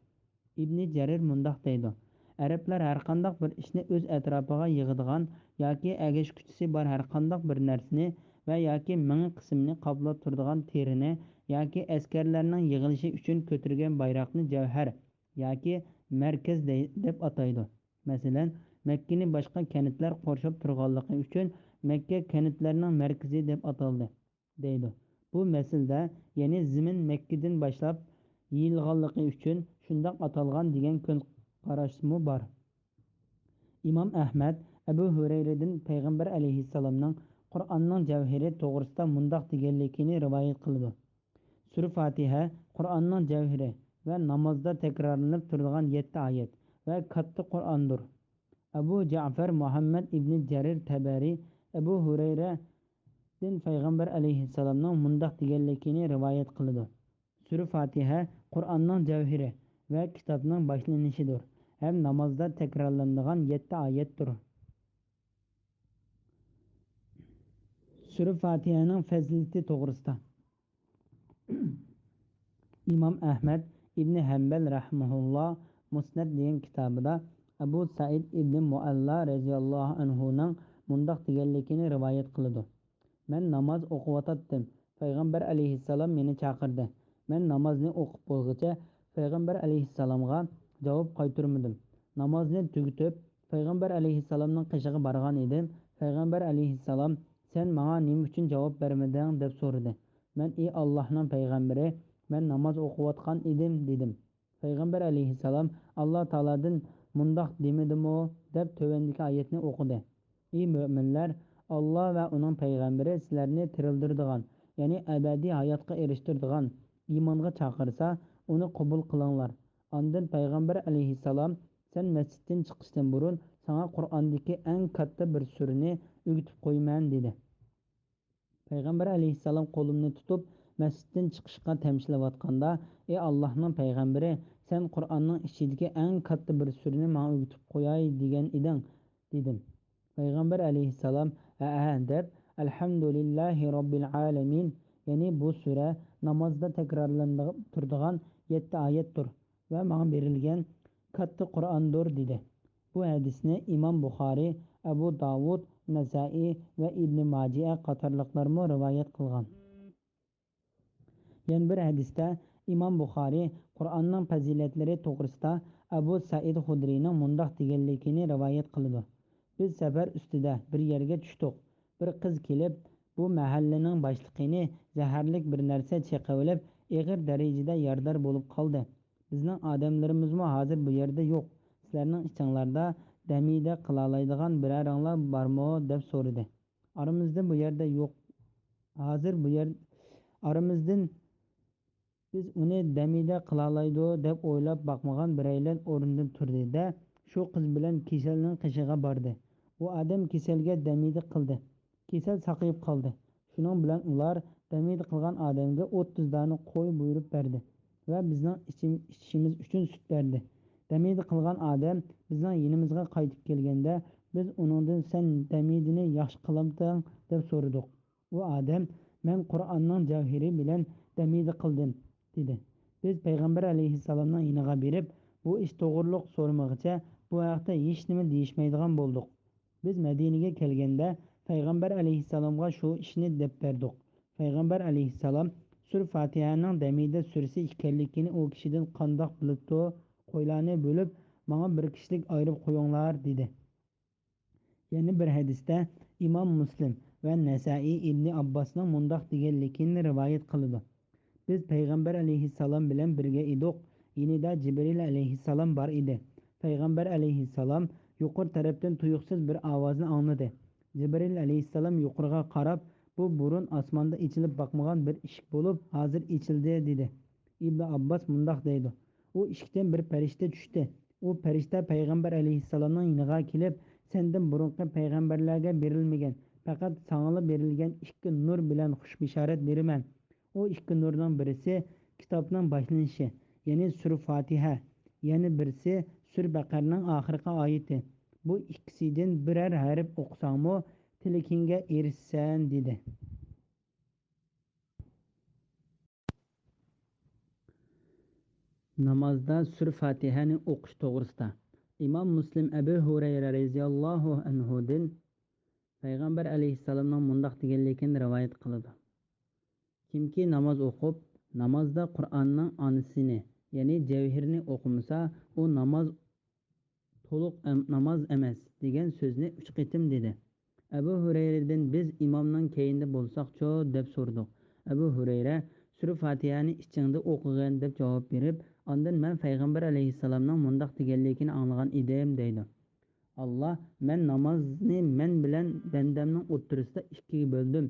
ئىبنى جەرىر مۇنداق دەيدۇ: ئەرەبلەر ھەرقانداق بىر ئىشنى ئۆز ئەتراپىغا يىغىدىغان ياكى ئەگەشكۈچىسى بار ھەرقانداق بىر نەرسىنى ۋە ياكى مېڭە قىسمىنى قاپلاپ تۇرىدىغان تېرىنى ياكى ئەسكەرلەرنىڭ يىغىلىشى ئۈچۈن كۆتۈرگەن بايراقنى جەۋھەر ياكى مەركەز دەي-، دەپ ئاتايدۇ. مەسىلەن، مەككىنى باشقا كەنتلەر قورشاپ تۇرغانلىقى ئۈچۈن مەككە كەنتلەرنىڭ مەركىزى دەپ ئاتالدى، دەيدۇ. بۇ مەسىلىدە، يەنى زېمىن مەككىدىن باشلاپ يېيىلغانلىقى ئۈچۈن شۇنداق ئاتالغان دېگەن كۆز قاراشمۇ بار. ئىمام ئەھمەد ئەبۇ ھۇرەيرىدىن پەيغەمبەر ئەلەيھىسسالامنىڭ قۇرئاننىڭ جەۋھىرى توغرىسىدا مۇنداق دېگەنلىكىنى رىۋايەت قىلىدۇ: سۈرە فاتىھە قۇرئاننىڭ جەۋھىرى ۋە نامازدا تەكرارلىنىپ تۇرىدىغان يەتتە ئايەت ۋە كاتتا قۇرئاندۇر. ئەبۇ جەئفەر مۇھەممەد ئىبنى جەرىر تەبەرى ئەبۇ ھۇرەيرەدىن پەيغەمبەر ئەلەيھىسسالامنىڭ مۇنداق دېگەنلىكىنى رىۋايەت قىلىدۇ: سۈرە فاتىھە قۇرئاننىڭ جەۋھىرى ۋە كىتابنىڭ باشلىنىشىدۇر ھەم نامازدا تەكرارلىنىدىغان يەتتە ئايەتتۇر. سۈرە فاتىھەنىڭ پەزىلىتى توغرىسىدا. ئىمام ئەھمەد ئىبنى ھەمبەل رەھمەھۇللا مۇسنەد دېگەن كىتابىدا ئەبۇ سەئىد ئىبنى مۇئەللا رەزىياللاھۇ ئەنھۇنىڭ مۇنداق دېگەنلىكىنى رىۋايەت قىلىدۇ: مەن ناماز ئوقۇۋاتاتتىم. پەيغەمبەر ئەلەيھىسسالام مېنى چاقىردى. مەن نامازنى ئوقۇپ بولغۇچە پەيغەمبەر ئەلەيھىسسالامغا جاۋاب قايتۇرمىدىم. نامازنى تۈگىتىپ، پەيغەمبەر ئەلەيھىسسالامنىڭ قېشىغا بارغان ئىدىم. پەيغەمبەر ئەلەيھىسسالام، سەن ماڭا نېمە ئۈچۈن جاۋاب بەرمىدىڭ؟ دەپ سورىدى. مەن، ئى ئاللاھنىڭ پەيغەمبىرى، مەن ناماز ئوقۇۋاتقان ئىدىم، دېدىم. پەيغەمبەر ئەلەيھىسسالام، ئاللا تائالادىن مۇنداق دېمىدىمۇ؟ دەپ تۆۋەندىكى ئايەتنى ئوقۇدى. ئى مۆمىنلەر، ئاللا ۋە ئۇنىڭ پەيغەمبىرى سىلەرنى تىرىلدۈرىدىغان، يەنى ئەبەدىي ھاياتقا ئېرىشتۈرىدىغان ئىمانغا چاقىرسا، ئۇنى قوبۇل قىلىڭلار. ئاندىن پەيغەمبەر ئەلەيھىسسالام، سەن مەسچىتتىن چىقىشتىن بۇرۇن ساڭا قۇرئاندىكى ئەڭ كاتتا بىر سۈرىنى ئۆگىتىپ قويىمەن، دېدى. پەيغەمبەر ئەلەيھىسسالام قولۇمنى تۇتۇپ، مەسچىتتىن چىقىشقا تەمشىلىۋاتقاندا، ئى ئاللاھنىڭ پەيغەمبىرى، سەن قۇرئاننىڭ ئىچىدىكى ئەڭ كاتتا بىر سۈرىنى ماڭا ئۆگىتىپ قوياي دېگەن ئىدىڭ، دېدىم. پەيغەمبەر ئەلەيھىسسالام، ھەئە، دەپ، ئەلھەمدۇلىللاھى رەببىل ئالەمىن، يەنى بۇ سۈرە نامازدا تەكرارلىنىپ تۇرىدىغان يەتتە ئايەتتۇر ۋە ماڭا بېرىلگەن كاتتا قۇرئاندۇر، دېدى. بۇ ھەدىسنى ئىمام بۇخارىي، ئەبۇ داۋۇد، نەسائىي ۋە ئىبنى ماجە قاتارلىقلارمۇ رىۋايەت قىلغان. يەنە بىر ھەدىستە ئىمام بۇخارىي قۇرئاننىڭ پەزىلەتلىرى توغرىسىدا ئەبۇ سەئىد خۇدرىينىڭ مۇنداق دېگەنلىكىنى رىۋايەت قىلىدۇ: بىز سەپەر ئۈستىدە بىر يەرگە چۈشتۇق. بىر قىز كېلىپ، بۇ مەھەللىنىڭ باشلىقىنى زەھەرلىك بىر نەرسە چېقىۋېلىپ، ئېغىر دەرىجىدە يارىدار بولۇپ قالدى. بىزنىڭ ئادەملىرىمىزمۇ ھازىر بۇ يەردە يوق. سىلەرنىڭ ئىچىڭلاردا دەمىدە قىلالايدىغان بىرەرىڭلار بارمۇ؟ دەپ سورىدى. ئارىمىزدا بۇ يەردە يوق. ھازىر بۇ يەر، ئارىمىزدىن بىز ئۇنى دەمىدە قىلالايدۇ دەپ ئويلاپ باقمىغان بىرەيلەن ئورنىدىن تۇردى-دە، شۇ قىز بىلەن كېسەلنىڭ قېشىغا باردى. ئۇ ئادەم كېسەلگە دەمىدە قىلدى. كېسەل ساقىيىپ قالدى. شۇنىڭ بىلەن ئۇلار دەمىدە قىلغان ئادەمگە ئوتتۇز دانە قوي بۇيرۇپ بەردى ۋە بىزنىڭ ئىچىم-، ئىچىشىمىز ئۈچۈن سۈت بەردى. دەمىدە قىلغان ئادەم بىزنىڭ يېنىمىزغا قايتىپ كەلگەندە، بىز ئۇنىڭدىن، سەن دەمىدىنى ياخشى قىلامتىڭ؟ دەپ سورىدۇق. ئۇ ئادەم، مەن قۇرئاننىڭ جەۋھىرى بىلەن دەمىدە قىلدىم، دېدى. بىز پەيغەمبەر ئەلەيھىسسالامنىڭ يېنىغا بېرىپ، بۇ ئىش توغرۇلۇق سورىمىغىچە، بۇ ھەقتە ھېچنېمە دېيىشمەيدىغان بولدۇق. بىز مەدىنىگە كەلگەندە، پەيغەمبەر ئەلەيھىسسالامغا شۇ ئىشنى دەپ بەردۇق. پەيغەمبەر ئەلەيھىسسالام سۈر فاتىھەنىڭ دەمىدە سۈرىسى ئىكەنلىكىنى ئۇ كىشىدىن قانداق بىلىپتۇ؟ قويلارنى بۆلۈپ، ماڭا بىر كىشىلىك ئايرىپ قويۇڭلار، دېدى. يەنە بىر ھەدىستە ئىمام مۇسلىم ۋە نەسائىي ئىبنى ئابباسنىڭ مۇنداق دېگەنلىكىنى رىۋايەت قىلىدۇ: بىز پەيغەمبەر ئەلەيھىسسالام بىلەن بىرگە ئىدۇق، يېنىدا جىبرىل ئەلەيھىسسالام بار ئىدى. پەيغەمبەر ئەلەيھىسسالام يۇقىرى تەرەپتىن تۇيۇقسىز بىر ئاۋازنى ئاڭلىدى. جىبرىل ئەلەيھىسسالام يۇقىرىغا قاراپ، بۇ بۇرۇن ئاسماندا ئېچىلىپ باقمىغان بىر ئىشىك بولۇپ، ھازىر ئېچىلدى، دېدى. ئىبنى ئابباس مۇنداق دەيدۇ: ئۇ ئىشىكتىن بىر پەرىشتە چۈشتى. ئۇ پەرىشتە پەيغەمبەر ئەلەيھىسسالامنىڭ يېنىغا كېلىپ، سەندىن بۇرۇنقى پەيغەمبەرلەرگە بېرىلمىگەن، پەقەت ساڭىلا بېرىلگەن ئىككى نۇر بىلەن خۇش بېشارەت بېرىمەن. ئۇ ئىككى نۇرنىڭ بىرسى كىتابنىڭ باشلىنىشى، يەنى سۈرە فاتىھە، يەنە بىرسى سۈرە بەقەرىنىڭ ئاخىرقى ئايىتى. بۇ ئىككىسىدىن بىرەر ھەرپ ئوقۇساڭمۇ، تىلىكىڭگە ئېرىشىسەن، دېدى. نامازدا سۈرە فاتىھەنى ئوقۇش توغرىسىدا. ئىمام مۇسلىم ئەبۇ ھۇرەيرە رەزىياللاھۇ ئەنھۇدىن پەيغەمبەر ئەلەيھىسسالامنىڭ مۇنداق دېگەنلىكىنى رىۋايەت قىلىدۇ: كىمكى ناماز ئوقۇپ، نامازدا قۇرئاننىڭ ئانىسىنى، يەنى جەۋھىرنى ئوقۇمىسا، ئۇ ناماز تولۇق ئەم-، ناماز ئەمەس، دېگەن سۆزنى ئۈچ قېتىم دېدى. ئەبۇ ھۇرەيرىدىن، بىز ئىمامنىڭ كەينىدە بولساقچۇ؟ دەپ سورىدۇق. ئەبۇ ھۇرەيرە، سۈرە فاتىھەنى ئىچىڭدە ئوقۇغىن، دەپ جاۋاب بېرىپ، ئاندىن مەن پەيغەمبەر ئەلەيھىسسالامنىڭ مۇنداق دېگەنلىكىنى ئاڭلىغان ئىدىم، دەيدۇ. ئاللا، مەن نامازنى مەن بىلەن بەندەمنىڭ ئوتتۇرىسىدا ئىككىگە بۆلدۈم.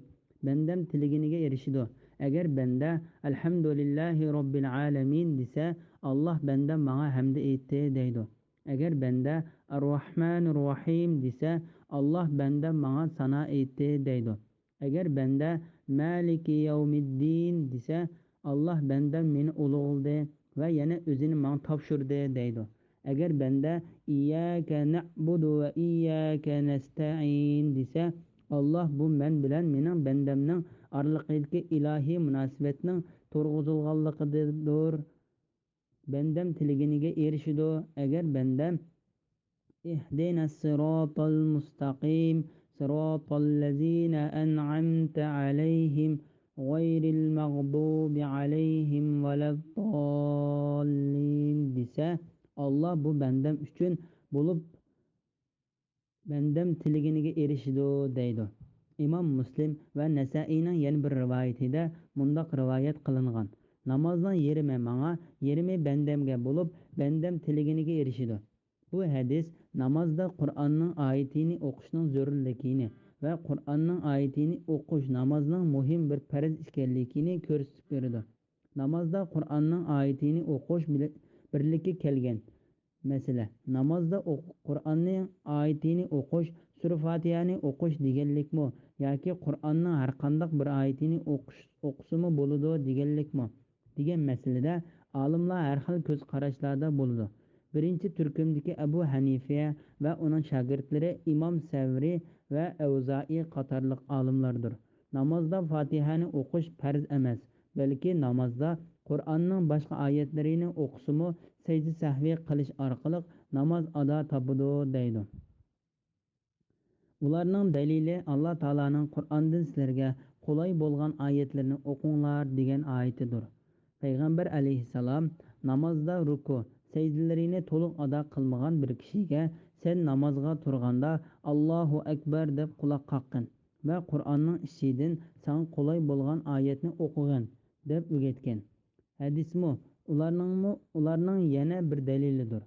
بەندەم تىلىگىنىگە ئېرىشىدۇ. ئەگەر بەندە، ئەلھەمدۇلىللاھى رەببىل ئالەمىن، دېسە، ئاللا، بەندەم ماڭا ھەمدە ئېيتتى، دەيدۇ. ئەگەر بەندە ئەرراھمانىرراھىم دېسە، ئاللا، بەندەم ماڭا سانا ئېيتتى، دەيدۇ. ئەگەر بەندە مالىكى يەۋمىددىن دېسە، ئاللا، بەندەم مېنى ئۇلۇغلىدى ۋە يەنە ئۆزىنى ماڭا تاپشۇردى، دەيدۇ. ئەگەر بەندە ئىيياكە نەئبۇدۇ ۋە ئىيياكە نەستەئىن دېسە، ئاللا، بۇ مەن بىلەن مېنىڭ بەندەمنىڭ ئارىلىقىدىكى ئىلاھىي مۇناسىۋەتنىڭ تۇرغۇزۇلغانلىقىدىدۇر. بەندەم تىلىگىنىگە ئېرىشىدۇ. ئەگەر بەندەم ئىھدىنەس سىراتال مۇستەقىم، صراط الذين أنعمت عليهم غير المغضوب عليهم ولا الضالين دېسە، ئاللا بۇ بەندەم ئۈچۈن بولۇپ، بەندەم تىلىگىنىگە ئېرىشىدۇ دەيدۇ. ئىمام مۇسلىم ۋە نەسائىينىڭ يەنە بىر رىۋايىتىدە مۇنداق رىۋايەت قىلىنغان: نامازنىڭ يېرىمى ماڭا، يېرىمى بەندەمگە بولۇپ، بەندەم تىلىگىنىگە ئېرىشىدۇ. بۇ ھەدىس نامازدا قۇرئاننىڭ ئايىتىنى ئوقۇشنىڭ زۆرۈرلۈكىنى ۋە قۇرئاننىڭ ئايىتىنى ئوقۇش نامازنىڭ مۇھىم بىر پەرز ئىكەنلىكىنى كۆرسىتىپ بېرىدۇ. نامازدا قۇرئاننىڭ ئايىتىنى ئوقۇش بىلە-، بىرلىككە كەلگەن مەسىلە. نامازدا ئوق-، قۇرئاننىڭ ئايىتىنى ئوقۇش، سۈرە فاتىھەنى ئوقۇش دېگەنلىكمۇ ياكى قۇرئاننىڭ ھەرقانداق بىر ئايىتىنى ئوقۇش، ئوقۇسىمۇ بولىدۇ دېگەنلىكمۇ دېگەن مەسىلىدە ئالىملار ھەر خىل كۆز قاراشلاردا بولىدۇ. بىرىنچى تۈركۈمدىكى ئەبۇ ھەنىفە ۋە ئۇنىڭ شاگىرتلىرى ئىمام سەۋرى ۋە ئەۋزائى قاتارلىق ئالىملاردۇر. نامازدا فاتىھەنى ئوقۇش پەرز ئەمەس، بەلكى نامازدا قۇرئاننىڭ باشقا ئايەتلىرىنى ئوقۇسىمۇ سەجدە سەھۋى قىلىش ئارقىلىق ناماز ئادا تاپىدۇ دەيدۇ. ئۇلارنىڭ دەلىلى ئاللا تائالانىڭ قۇرئاندىن سىلەرگە قولاي بولغان ئايەتلىرىنى ئوقۇڭلار دېگەن ئايىتىدۇر. پەيغەمبەر ئەلەيھىسسالام نامازدا رۇكۇ، سەجدىلىرىنى تولۇق ئادا قىلمىغان بىر كىشىگە سەن نامازغا تۇرغاندا ئاللاھۇ ئەكبەر دەپ قۇلاق قاققىن ۋە قۇرئاننىڭ ئىچىدىن ساڭا قولاي بولغان ئايەتنى ئوقۇغىن دەپ ئۆگەتكەن. ھەدىسمۇ ئۇلارنىڭمۇ، ئۇلارنىڭ يەنە بىر دەلىلىدۇر.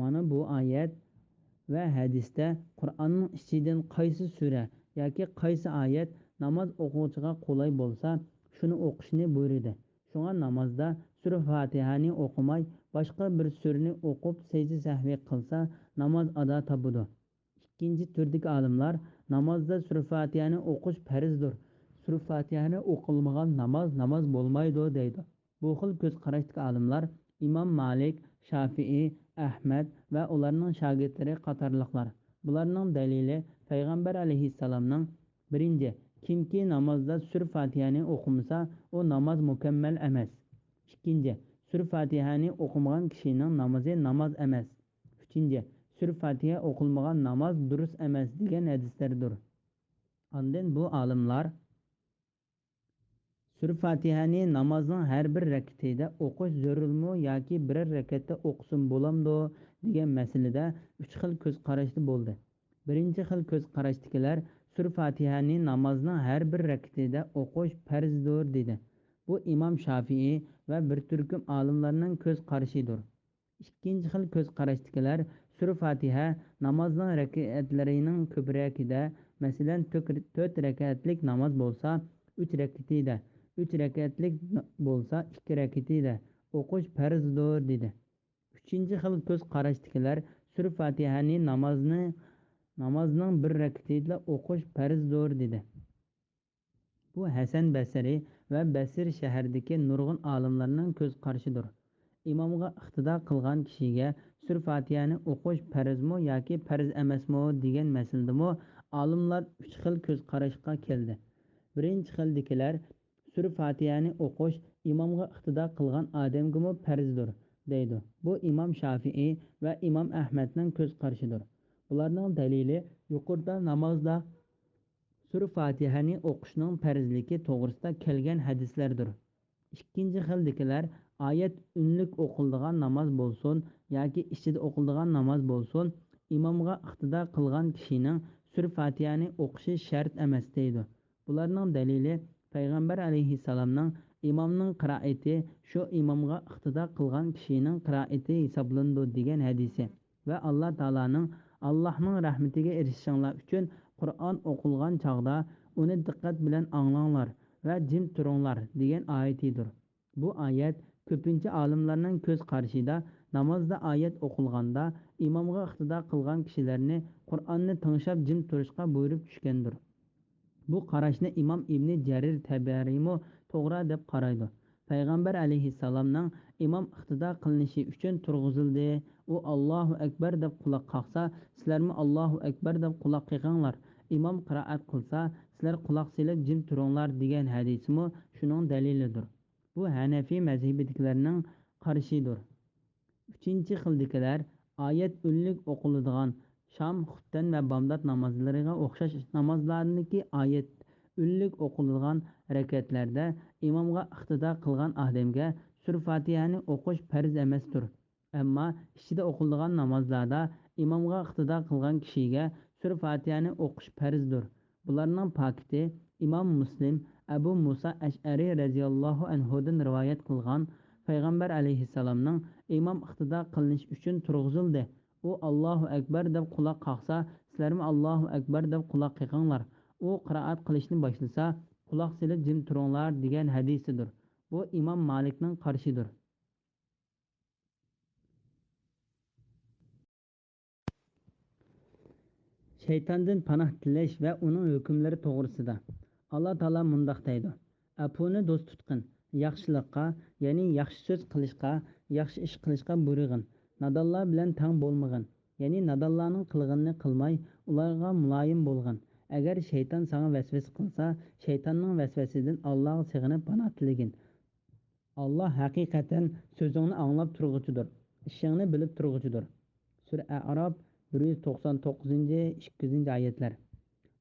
مانا بۇ ئايەت ۋە ھەدىستە قۇرئاننىڭ ئىچىدىن قايسى سۈرە ياكى قايسى ئايەت ناماز ئوقۇغۇچىغا قولاي بولسا، شۇنى ئوقۇشنى بۇيرۇدى. شۇڭا نامازدا سۈرە فاتىھەنى ئوقۇماي، باشقا بىر سۈرىنى ئوقۇپ سەجدە سەھۋى قىلسا، ناماز ئادا تاپىدۇ. ئىككىنچى تۈردىكى ئالىملار نامازدا سۈرە فاتىھەنى ئوقۇش پەرزدۇر، سۈرە فاتىھەنى ئوقۇلمىغان ناماز ناماز بولمايدۇ دەيدۇ. بۇ خىل كۆز قاراشتىكى ئالىملار ئىمام مالىك، شافىئى، ئەھمەد ۋە ئۇلارنىڭ شاگىرتلىرى قاتارلىقلار. بۇلارنىڭ دەلىلى پەيغەمبەر ئەلەيھىسسالامنىڭ، بىرىنچى، كىمكى نامازدا سۈرە فاتىھەنى ئوقۇمىسا، ئۇ ناماز مۇكەممەل ئەمەس. ئىككىنچى، سۈرە فاتىھەنى ئوقۇمىغان كىشىنىڭ نامىزى ناماز ئەمەس. ئۈچىنچى، سۈرە فاتىھە ئوقۇلمىغان ناماز دۇرۇس ئەمەس دېگەن ھەدىسلەردۇر. ئاندىن بۇ ئالىملار سۈرە فاتىھەنى نامازنىڭ ھەر بىر رەكىتىدە ئوقۇش زۆرۈرمۇ ياكى بىرەر رەكەتتە ئوقۇسىمۇ بولامدۇ دېگەن مەسىلىدە ئۈچ خىل كۆز قاراشتا بولدى. بىرىنچى خىل كۆز قاراشتىكىلەر سۈرە فاتىھەنى نامازنىڭ ھەر بىر رەكىتىدە ئوقۇش پەرزدۇر دېدى. بۇ ئىمام شافىئى ۋە بىر تۈركۈم ئالىملارنىڭ كۆز قارىشىدۇر. ئىككىنچى خىل كۆز قاراشتىكىلەر سۈرە فاتىھە نامازنىڭ رەكەتلىرىنىڭ كۆپرەكىدە، مەسىلەن، تۆك-، تۆت رەكەتلىك ناماز بولسا، ئۈچ رەكىتىدە، ئۈچ رەكەتلىك ن-، بولسا، ئىككى رەكىتىدە ئوقۇش پەرزدۇر، دېدى. ئۈچىنچى خىل كۆز قاراشتىكىلەر سۈرە فاتىھەنى نامازنى، نامازنىڭ بىر رەكىتىدىلا ئوقۇش پەرزدۇر، دېدى. بۇ ھەسەن بەسرى ۋە بەسرە شەھىرىدىكى نۇرغۇن ئالىملارنىڭ كۆز قارىشىدۇر. ئىمامغا ئىقتىدا قىلغان كىشىگە سۈرە فاتىھەنى ئوقۇش پەرزمۇ ياكى پەرز ئەمەسمۇ دېگەن مەسىلىدىمۇ ئالىملار ئۈچ خىل كۆز قاراشقا كەلدى. بىرىنچى خىلدىكىلەر سۈرە فاتىھەنى ئوقۇش ئىمامغا ئىقتىدا قىلغان ئادەمگىمۇ پەرزدۇر، دەيدۇ. بۇ ئىمام شافىئى ۋە ئىمام ئەھمەدنىڭ كۆز قارىشىدۇر. بۇلارنىڭ دەلىلى يۇقىرىدا نامازدا سۈرە فاتىھەنى ئوقۇشنىڭ پەرزلىكى توغرىسىدا كەلگەن ھەدىسلەردۇر. ئىككىنچى خىلدىكىلەر ئايەت ئۈنلۈك ئوقۇلىدىغان ناماز بولسۇن ياكى ئىچىدە ئوقۇلىدىغان ناماز بولسۇن، ئىمامغا ئىقتىدا قىلغان كىشىنىڭ سۈرە فاتىھەنى ئوقۇشى شەرت ئەمەس، دەيدۇ. بۇلارنىڭ دەلىلى پەيغەمبەر ئەلەيھىسسالامنىڭ، ئىمامنىڭ قىرائىتى شۇ ئىمامغا ئىقتىدا قىلغان كىشىنىڭ قىرائىتى ھېسابلىنىدۇ، دېگەن ھەدىسى ۋە ئاللا تائالانىڭ، ئاللاھنىڭ رەھمىتىگە ئېرىشىشىڭلار ئۈچۈن قۇرئان ئوقۇلغان چاغدا ئۇنى دىققەت بىلەن ئاڭلاڭلار ۋە جىم تۇرۇڭلار، دېگەن ئايىتىدۇر. بۇ ئايەت كۆپىنچە ئالىملارنىڭ كۆز قارىشىدا نامازدا ئايەت ئوقۇلغاندا ئىمامغا ئىقتىدا قىلغان كىشىلەرنى قۇرئاننى تىڭشاپ جىم تۇرۇشقا بۇيرۇپ چۈشكەندۇر. بۇ قاراشنى ئىمام ئىبنى جەرىر تەبەرىمۇ توغرا دەپ قارايدۇ. پەيغەمبەر ئەلەيھىسسالامنىڭ ئىمام ئىقتىدا قىلىنىشى ئۈچۈن تۇرغۇزۇلدى. ئۇ «ئاللاھۇ ئەكبەر» دەپ قۇلاق قاقسا، سىلەرمۇ «ئاللاھۇ ئەكبەر» دەپ قۇلاق قېقىڭلار. ئىمام قىرائەت قىلسا، سىلەر قۇلاق سېلىپ جىم تۇرۇڭلار، دېگەن ھەدىسىمۇ شۇنىڭ دەلىلىدۇر. بۇ ھەنەفىي مەزھىپىدىكىلەرنىڭ قارىشىدۇر. ئۈچىنچى خىلدىكىلەر ئايەت ئۈنلۈك ئوقۇلىدىغان شام، خۇپتەن ۋە بامدات نامازلىرىغا ئوخشاش نامازلاردىكى ئايەت ئۈنلۈك ئوقۇلىدىغان رەكەتلەردە ئىمامغا ئىقتىدا قىلغان ئادەمگە سۈرە فاتىھەنى ئوقۇش پەرز ئەمەستۇر. ئەمما ئىچىدە ئوقۇلىدىغان نامازلاردا ئىمامغا ئىقتىدا قىلغان كىشىگە سۈرە فاتىھەنى ئوقۇش پەرزدۇر. بۇلارنىڭ پاكىتى ئىمام مۇسلىم ئەبۇ مۇسا ئەشئەرى رەزىياللاھۇ ئەنھۇدىن رىۋايەت قىلغان پەيغەمبەر ئەلەيھىسسالامنىڭ ئىمام ئىقتىدا قىلىنىش ئۈچۈن تۇرغۇزۇلدى. ئۇ «ئاللاھۇ ئەكبەر» دەپ قۇلاق قاقسا، سىلەرمۇ «ئاللاھۇ ئەكبەر» دەپ قۇلاق قېقىڭلار. ئۇ قىرائەت قىلىشنى باشلىسا، «قۇلاق سېلىپ جىم تۇرۇڭلار» دېگەن ھەدىسىدۇر. بۇ ئىمام مالىكنىڭ قارىشىدۇر. شەيتاندىن پاناھ تىلەش ۋە ئۇنىڭ ھۆكۈملىرى توغرىسىدا. ئاللا تائالا مۇنداق دەيدۇ: «ئەپۇنى دوست تۇتقىن، ياخشىلىققا، يەنى ياخشى سۆز قىلىشقا، ياخشى ئىش قىلىشقا بۇيرۇغىن، نادانلار بىلەن تەڭ بولمىغىن، يەنى نادانلارنىڭ قىلغىنىنى قىلماي، ئۇلارغا مۇلايىم بولغىن. ئەگەر شەيتان ساڭا ۋەسۋەسە قىلسا، شەيتاننىڭ ۋەسۋەسىسىدىن ئاللاغا سېغىنىپ پاناھ تىلىگىن. ئاللا ھەقىقەتەن سۆزۈڭنى ئاڭلاپ تۇرغۇچىدۇر، ئىشىڭنى بىلىپ تۇرغۇچىدۇر.» سۈرە ئەئراپ، بىر يۈز توقسان توققۇزىنچى، ئىككى يۈزىنچى ئايەتلەر.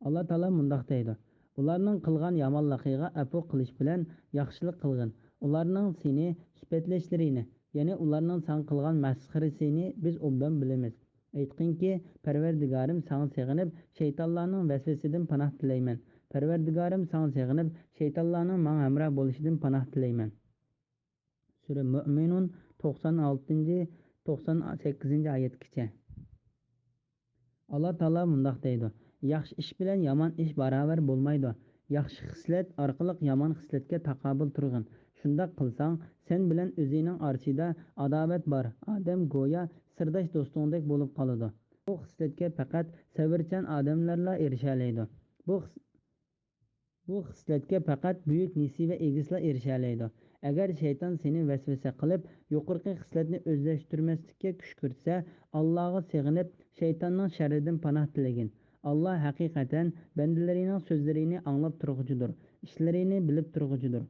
ئاللا تائالا مۇنداق دەيدۇ: «ئۇلارنىڭ قىلغان يامانلىقىغا ئەپۇ قىلىش بىلەن ياخشىلىق قىلغىن. ئۇلارنىڭ سېنى سۈپەتلەشلىرىنى، يەنى ئۇلارنىڭ ساڭا قىلغان مەسخىرىسىنى بىز ئوبدان بىلىمىز. ئېيتقىنكى، پەرۋەردىگارىم، ساڭا سېغىنىپ، شەيتانلارنىڭ ۋەسۋەسىسىدىن پاناھ تىلەيمەن. پەرۋەردىگارىم، ساڭا سېغىنىپ، شەيتانلارنىڭ ماڭا ھەمراھ بولۇشىدىن پاناھ تىلەيمەن.» سۈرە مۆمىنۇن، توقسان ئالتىنچى، توقسان سەككىزىنچى ئايەتكىچە. ئاللا تائالا مۇنداق دەيدۇ: «ياخشى ئىش بىلەن يامان ئىش باراۋەر بولمايدۇ. ياخشى خىسلەت ئارقىلىق يامان خىسلەتكە تاقابىل تۇرغىن. شۇنداق قىلساڭ، سەن بىلەن ئۆزىنىڭ ئارىسىدا ئاداۋەت بار ئادەم گويا سىرداش دوستۇڭدەك بولۇپ قالىدۇ. بۇ خىسلەتكە پەقەت سەۋرچان ئادەملەرلا ئېرىشەلەيدۇ. بۇ خىس-، بۇ خىسلەتكە پەقەت بۈيۈك نېسىۋە ئىگىسىلا ئېرىشەلەيدۇ. ئەگەر شەيتان سېنى ۋەسۋەسە قىلىپ، يۇقىرىقى خىسلەتنى ئۆزلەشتۈرمەسلىككە كۈشكۈرتسە، ئاللاغا سېغىنىپ، شەيتاننىڭ شەررىدىن پاناھ تىلىگىن. ئاللا ھەقىقەتەن بەندىلىرىنىڭ سۆزلىرىنى ئاڭلاپ تۇرغۇچىدۇر، ئىشلىرىنى بىلىپ تۇرغۇچىدۇر.»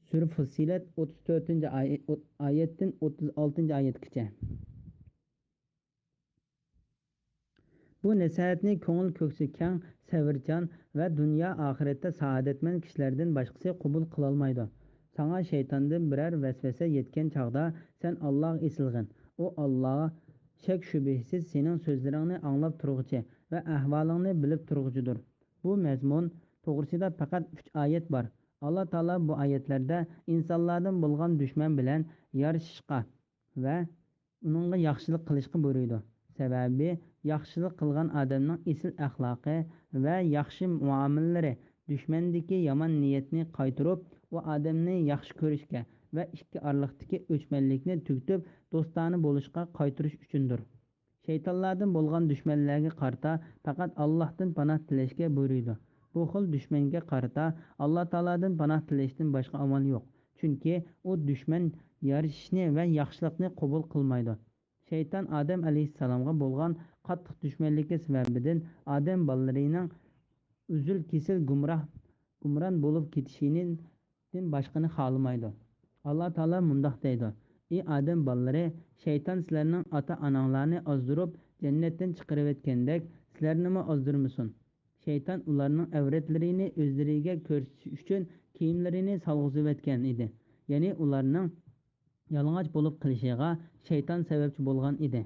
سۈرە فۇسسىلەت، ئوتتۇز تۆتىنچى ئاي-، ئوت-، ئايەتتىن ئوتتۇز ئالتىنچى ئايەتكىچە. بۇ نەسىھەتنى كۆڭۈل كۆكسى كەڭ، سەۋرچان ۋە دۇنيا ئاخىرەتتە سائادەتمەن كىشىلەردىن باشقىسى قوبۇل قىلالمايدۇ. ساڭا شەيتاندىن بىرەر ۋەسۋەسە يەتكەن چاغدا سەن ئاللاغا ئېسىلغىن. ئۇ ئاللا شەك-شۈبھىسىز سېنىڭ سۆزلىرىڭنى ئاڭلاپ تۇرغۇچى ۋە ئەھۋالىڭنى بىلىپ تۇرغۇچىدۇر. بۇ مەزمۇن توغرىسىدا پەقەت ئۈچ ئايەت بار. ئاللا تائالا بۇ ئايەتلەردە ئىنسانلاردىن بولغان دۈشمەن بىلەن يارىشىشقا ۋە ئۇنىڭغا ياخشىلىق قىلىشقا بۇيرۇيدۇ. سەۋەبى، ياخشىلىق قىلغان ئادەمنىڭ ئېسىل ئەخلاقى ۋە ياخشى مۇئامىلىلىرى دۈشمەندىكى يامان نىيەتنى قايتۇرۇپ، ئۇ ئادەمنى ياخشى كۆرۈشكە ۋە ئىككى ئارىلىقتىكى ئۆچمەنلىكنى تۈگىتىپ، دوستانە بولۇشقا قايتۇرۇش ئۈچۈندۇر. شەيتانلاردىن بولغان دۈشمەنلەرگە قارىتا پەقەت ئاللاھتىن پاناھ تىلەشكە بۇيرۇيدۇ. بۇ خىل دۈشمەنگە قارىتا ئاللا تائالادىن پاناھ تىلەشتىن باشقا ئامال يوق. چۈنكى ئۇ دۈشمەن يارىشىشنى ۋە ياخشىلىقنى قوبۇل قىلمايدۇ. شەيتان ئادەم ئەلەيھىسسالامغا بولغان قاتتىق دۈشمەنلىكى سەۋەبىدىن ئادەم بالىلىرىنىڭ ئۈزۈل-كېسىل گۇمراھ، گۇمران بولۇپ كېتىشىنى دىن باشقىنى خالىمايدۇ. ئاللا تائالا مۇنداق دەيدۇ: «ئى ئادەم بالىلىرى، شەيتان سىلەرنىڭ ئاتا-ئاناڭلارنى ئازدۇرۇپ، جەننەتتىن چىقىرىۋەتكەندەك، سىلەرنىمۇ ئازدۇرمىسۇن.» شەيتان ئۇلارنىڭ ئەۋرەتلىرىنى ئۆزلىرىگە كۆرسىتىش ئۈچۈن كىيىملىرىنى سالغۇزۇۋەتكەن ئىدى. يەنى ئۇلارنىڭ يالىڭاچ بولۇپ قېلىشىغا شەيتان سەۋەبچى بولغان ئىدى.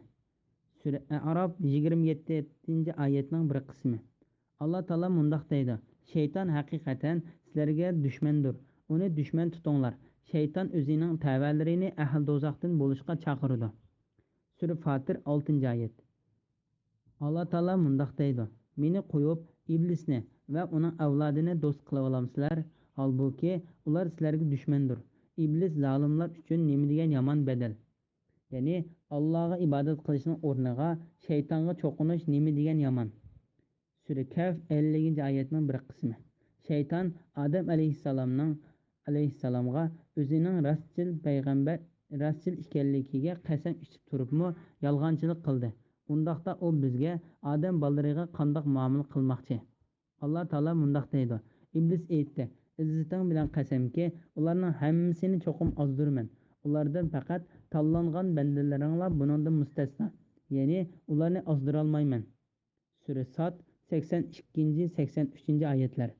سۈرە ئەئراپ، يىگىرمە يەتتىنچى ئايەتنىڭ بىر قىسمى. ئاللا تائالا مۇنداق دەيدۇ: «شەيتان ھەقىقەتەن سىلەرگە دۈشمەندۇر. ئۇنى دۈشمەن تۇتۇڭلار. شەيتان ئۆزىنىڭ تەۋەلىرىنى ئەھلى دوزاختىن بولۇشقا چاقىرىدۇ.» سۈرە فاتىر، ئالتىنچى ئايەت. ئاللا تائالا مۇنداق دەيدۇ: «مېنى قويۇپ، ئىبلىسنى ۋە ئۇنىڭ ئەۋلادىنى دوست قىلىۋالامسىلەر؟ ھالبۇكى، ئۇلار سىلەرگە دۈشمەندۇر. ئىبلىس زالىملار ئۈچۈن نېمە دېگەن يامان بەدەل!» يەنى ئاللاغا ئىبادەت قىلىشنىڭ ئورنىغا شەيتانغا چوقۇنۇش نېمە دېگەن يامان! سۈرە كەھف، ئەللىكىنچى ئايەتنىڭ بىر قىسمى. شەيتان ئادەم ئەلەيھىسسالامنىڭ، ئەلەيھىسسالامغا ئۆزىنىڭ راستچىل پەيغەمبەر، راستچىل ئىكەنلىكىگە قەسەم ئىچىپ تۇرۇپمۇ يالغانچىلىق قىلدى. ئۇنداقتا ئۇ بىزگە، ئادەم بالىلىرىغا قانداق مۇئامىلە قىلماقچى؟ ئاللا تائالا مۇنداق دەيدۇ: ئىبلىس ئېيتتى: «ئىززىتىڭ بىلەن قەسەمكى، ئۇلارنىڭ ھەممىسىنى چوقۇم ئازدۇرىمەن. ئۇلاردىن پەقەت تاللانغان بەندىلىرىڭلا بۇنىڭدىن مۇستەسنا. يەنى ئۇلارنى ئازدۇرالمايمەن. سۈرە ساد، سەكسەن ئىككىنچى، سەكسەن ئۈچىنچى ئايەتلەر.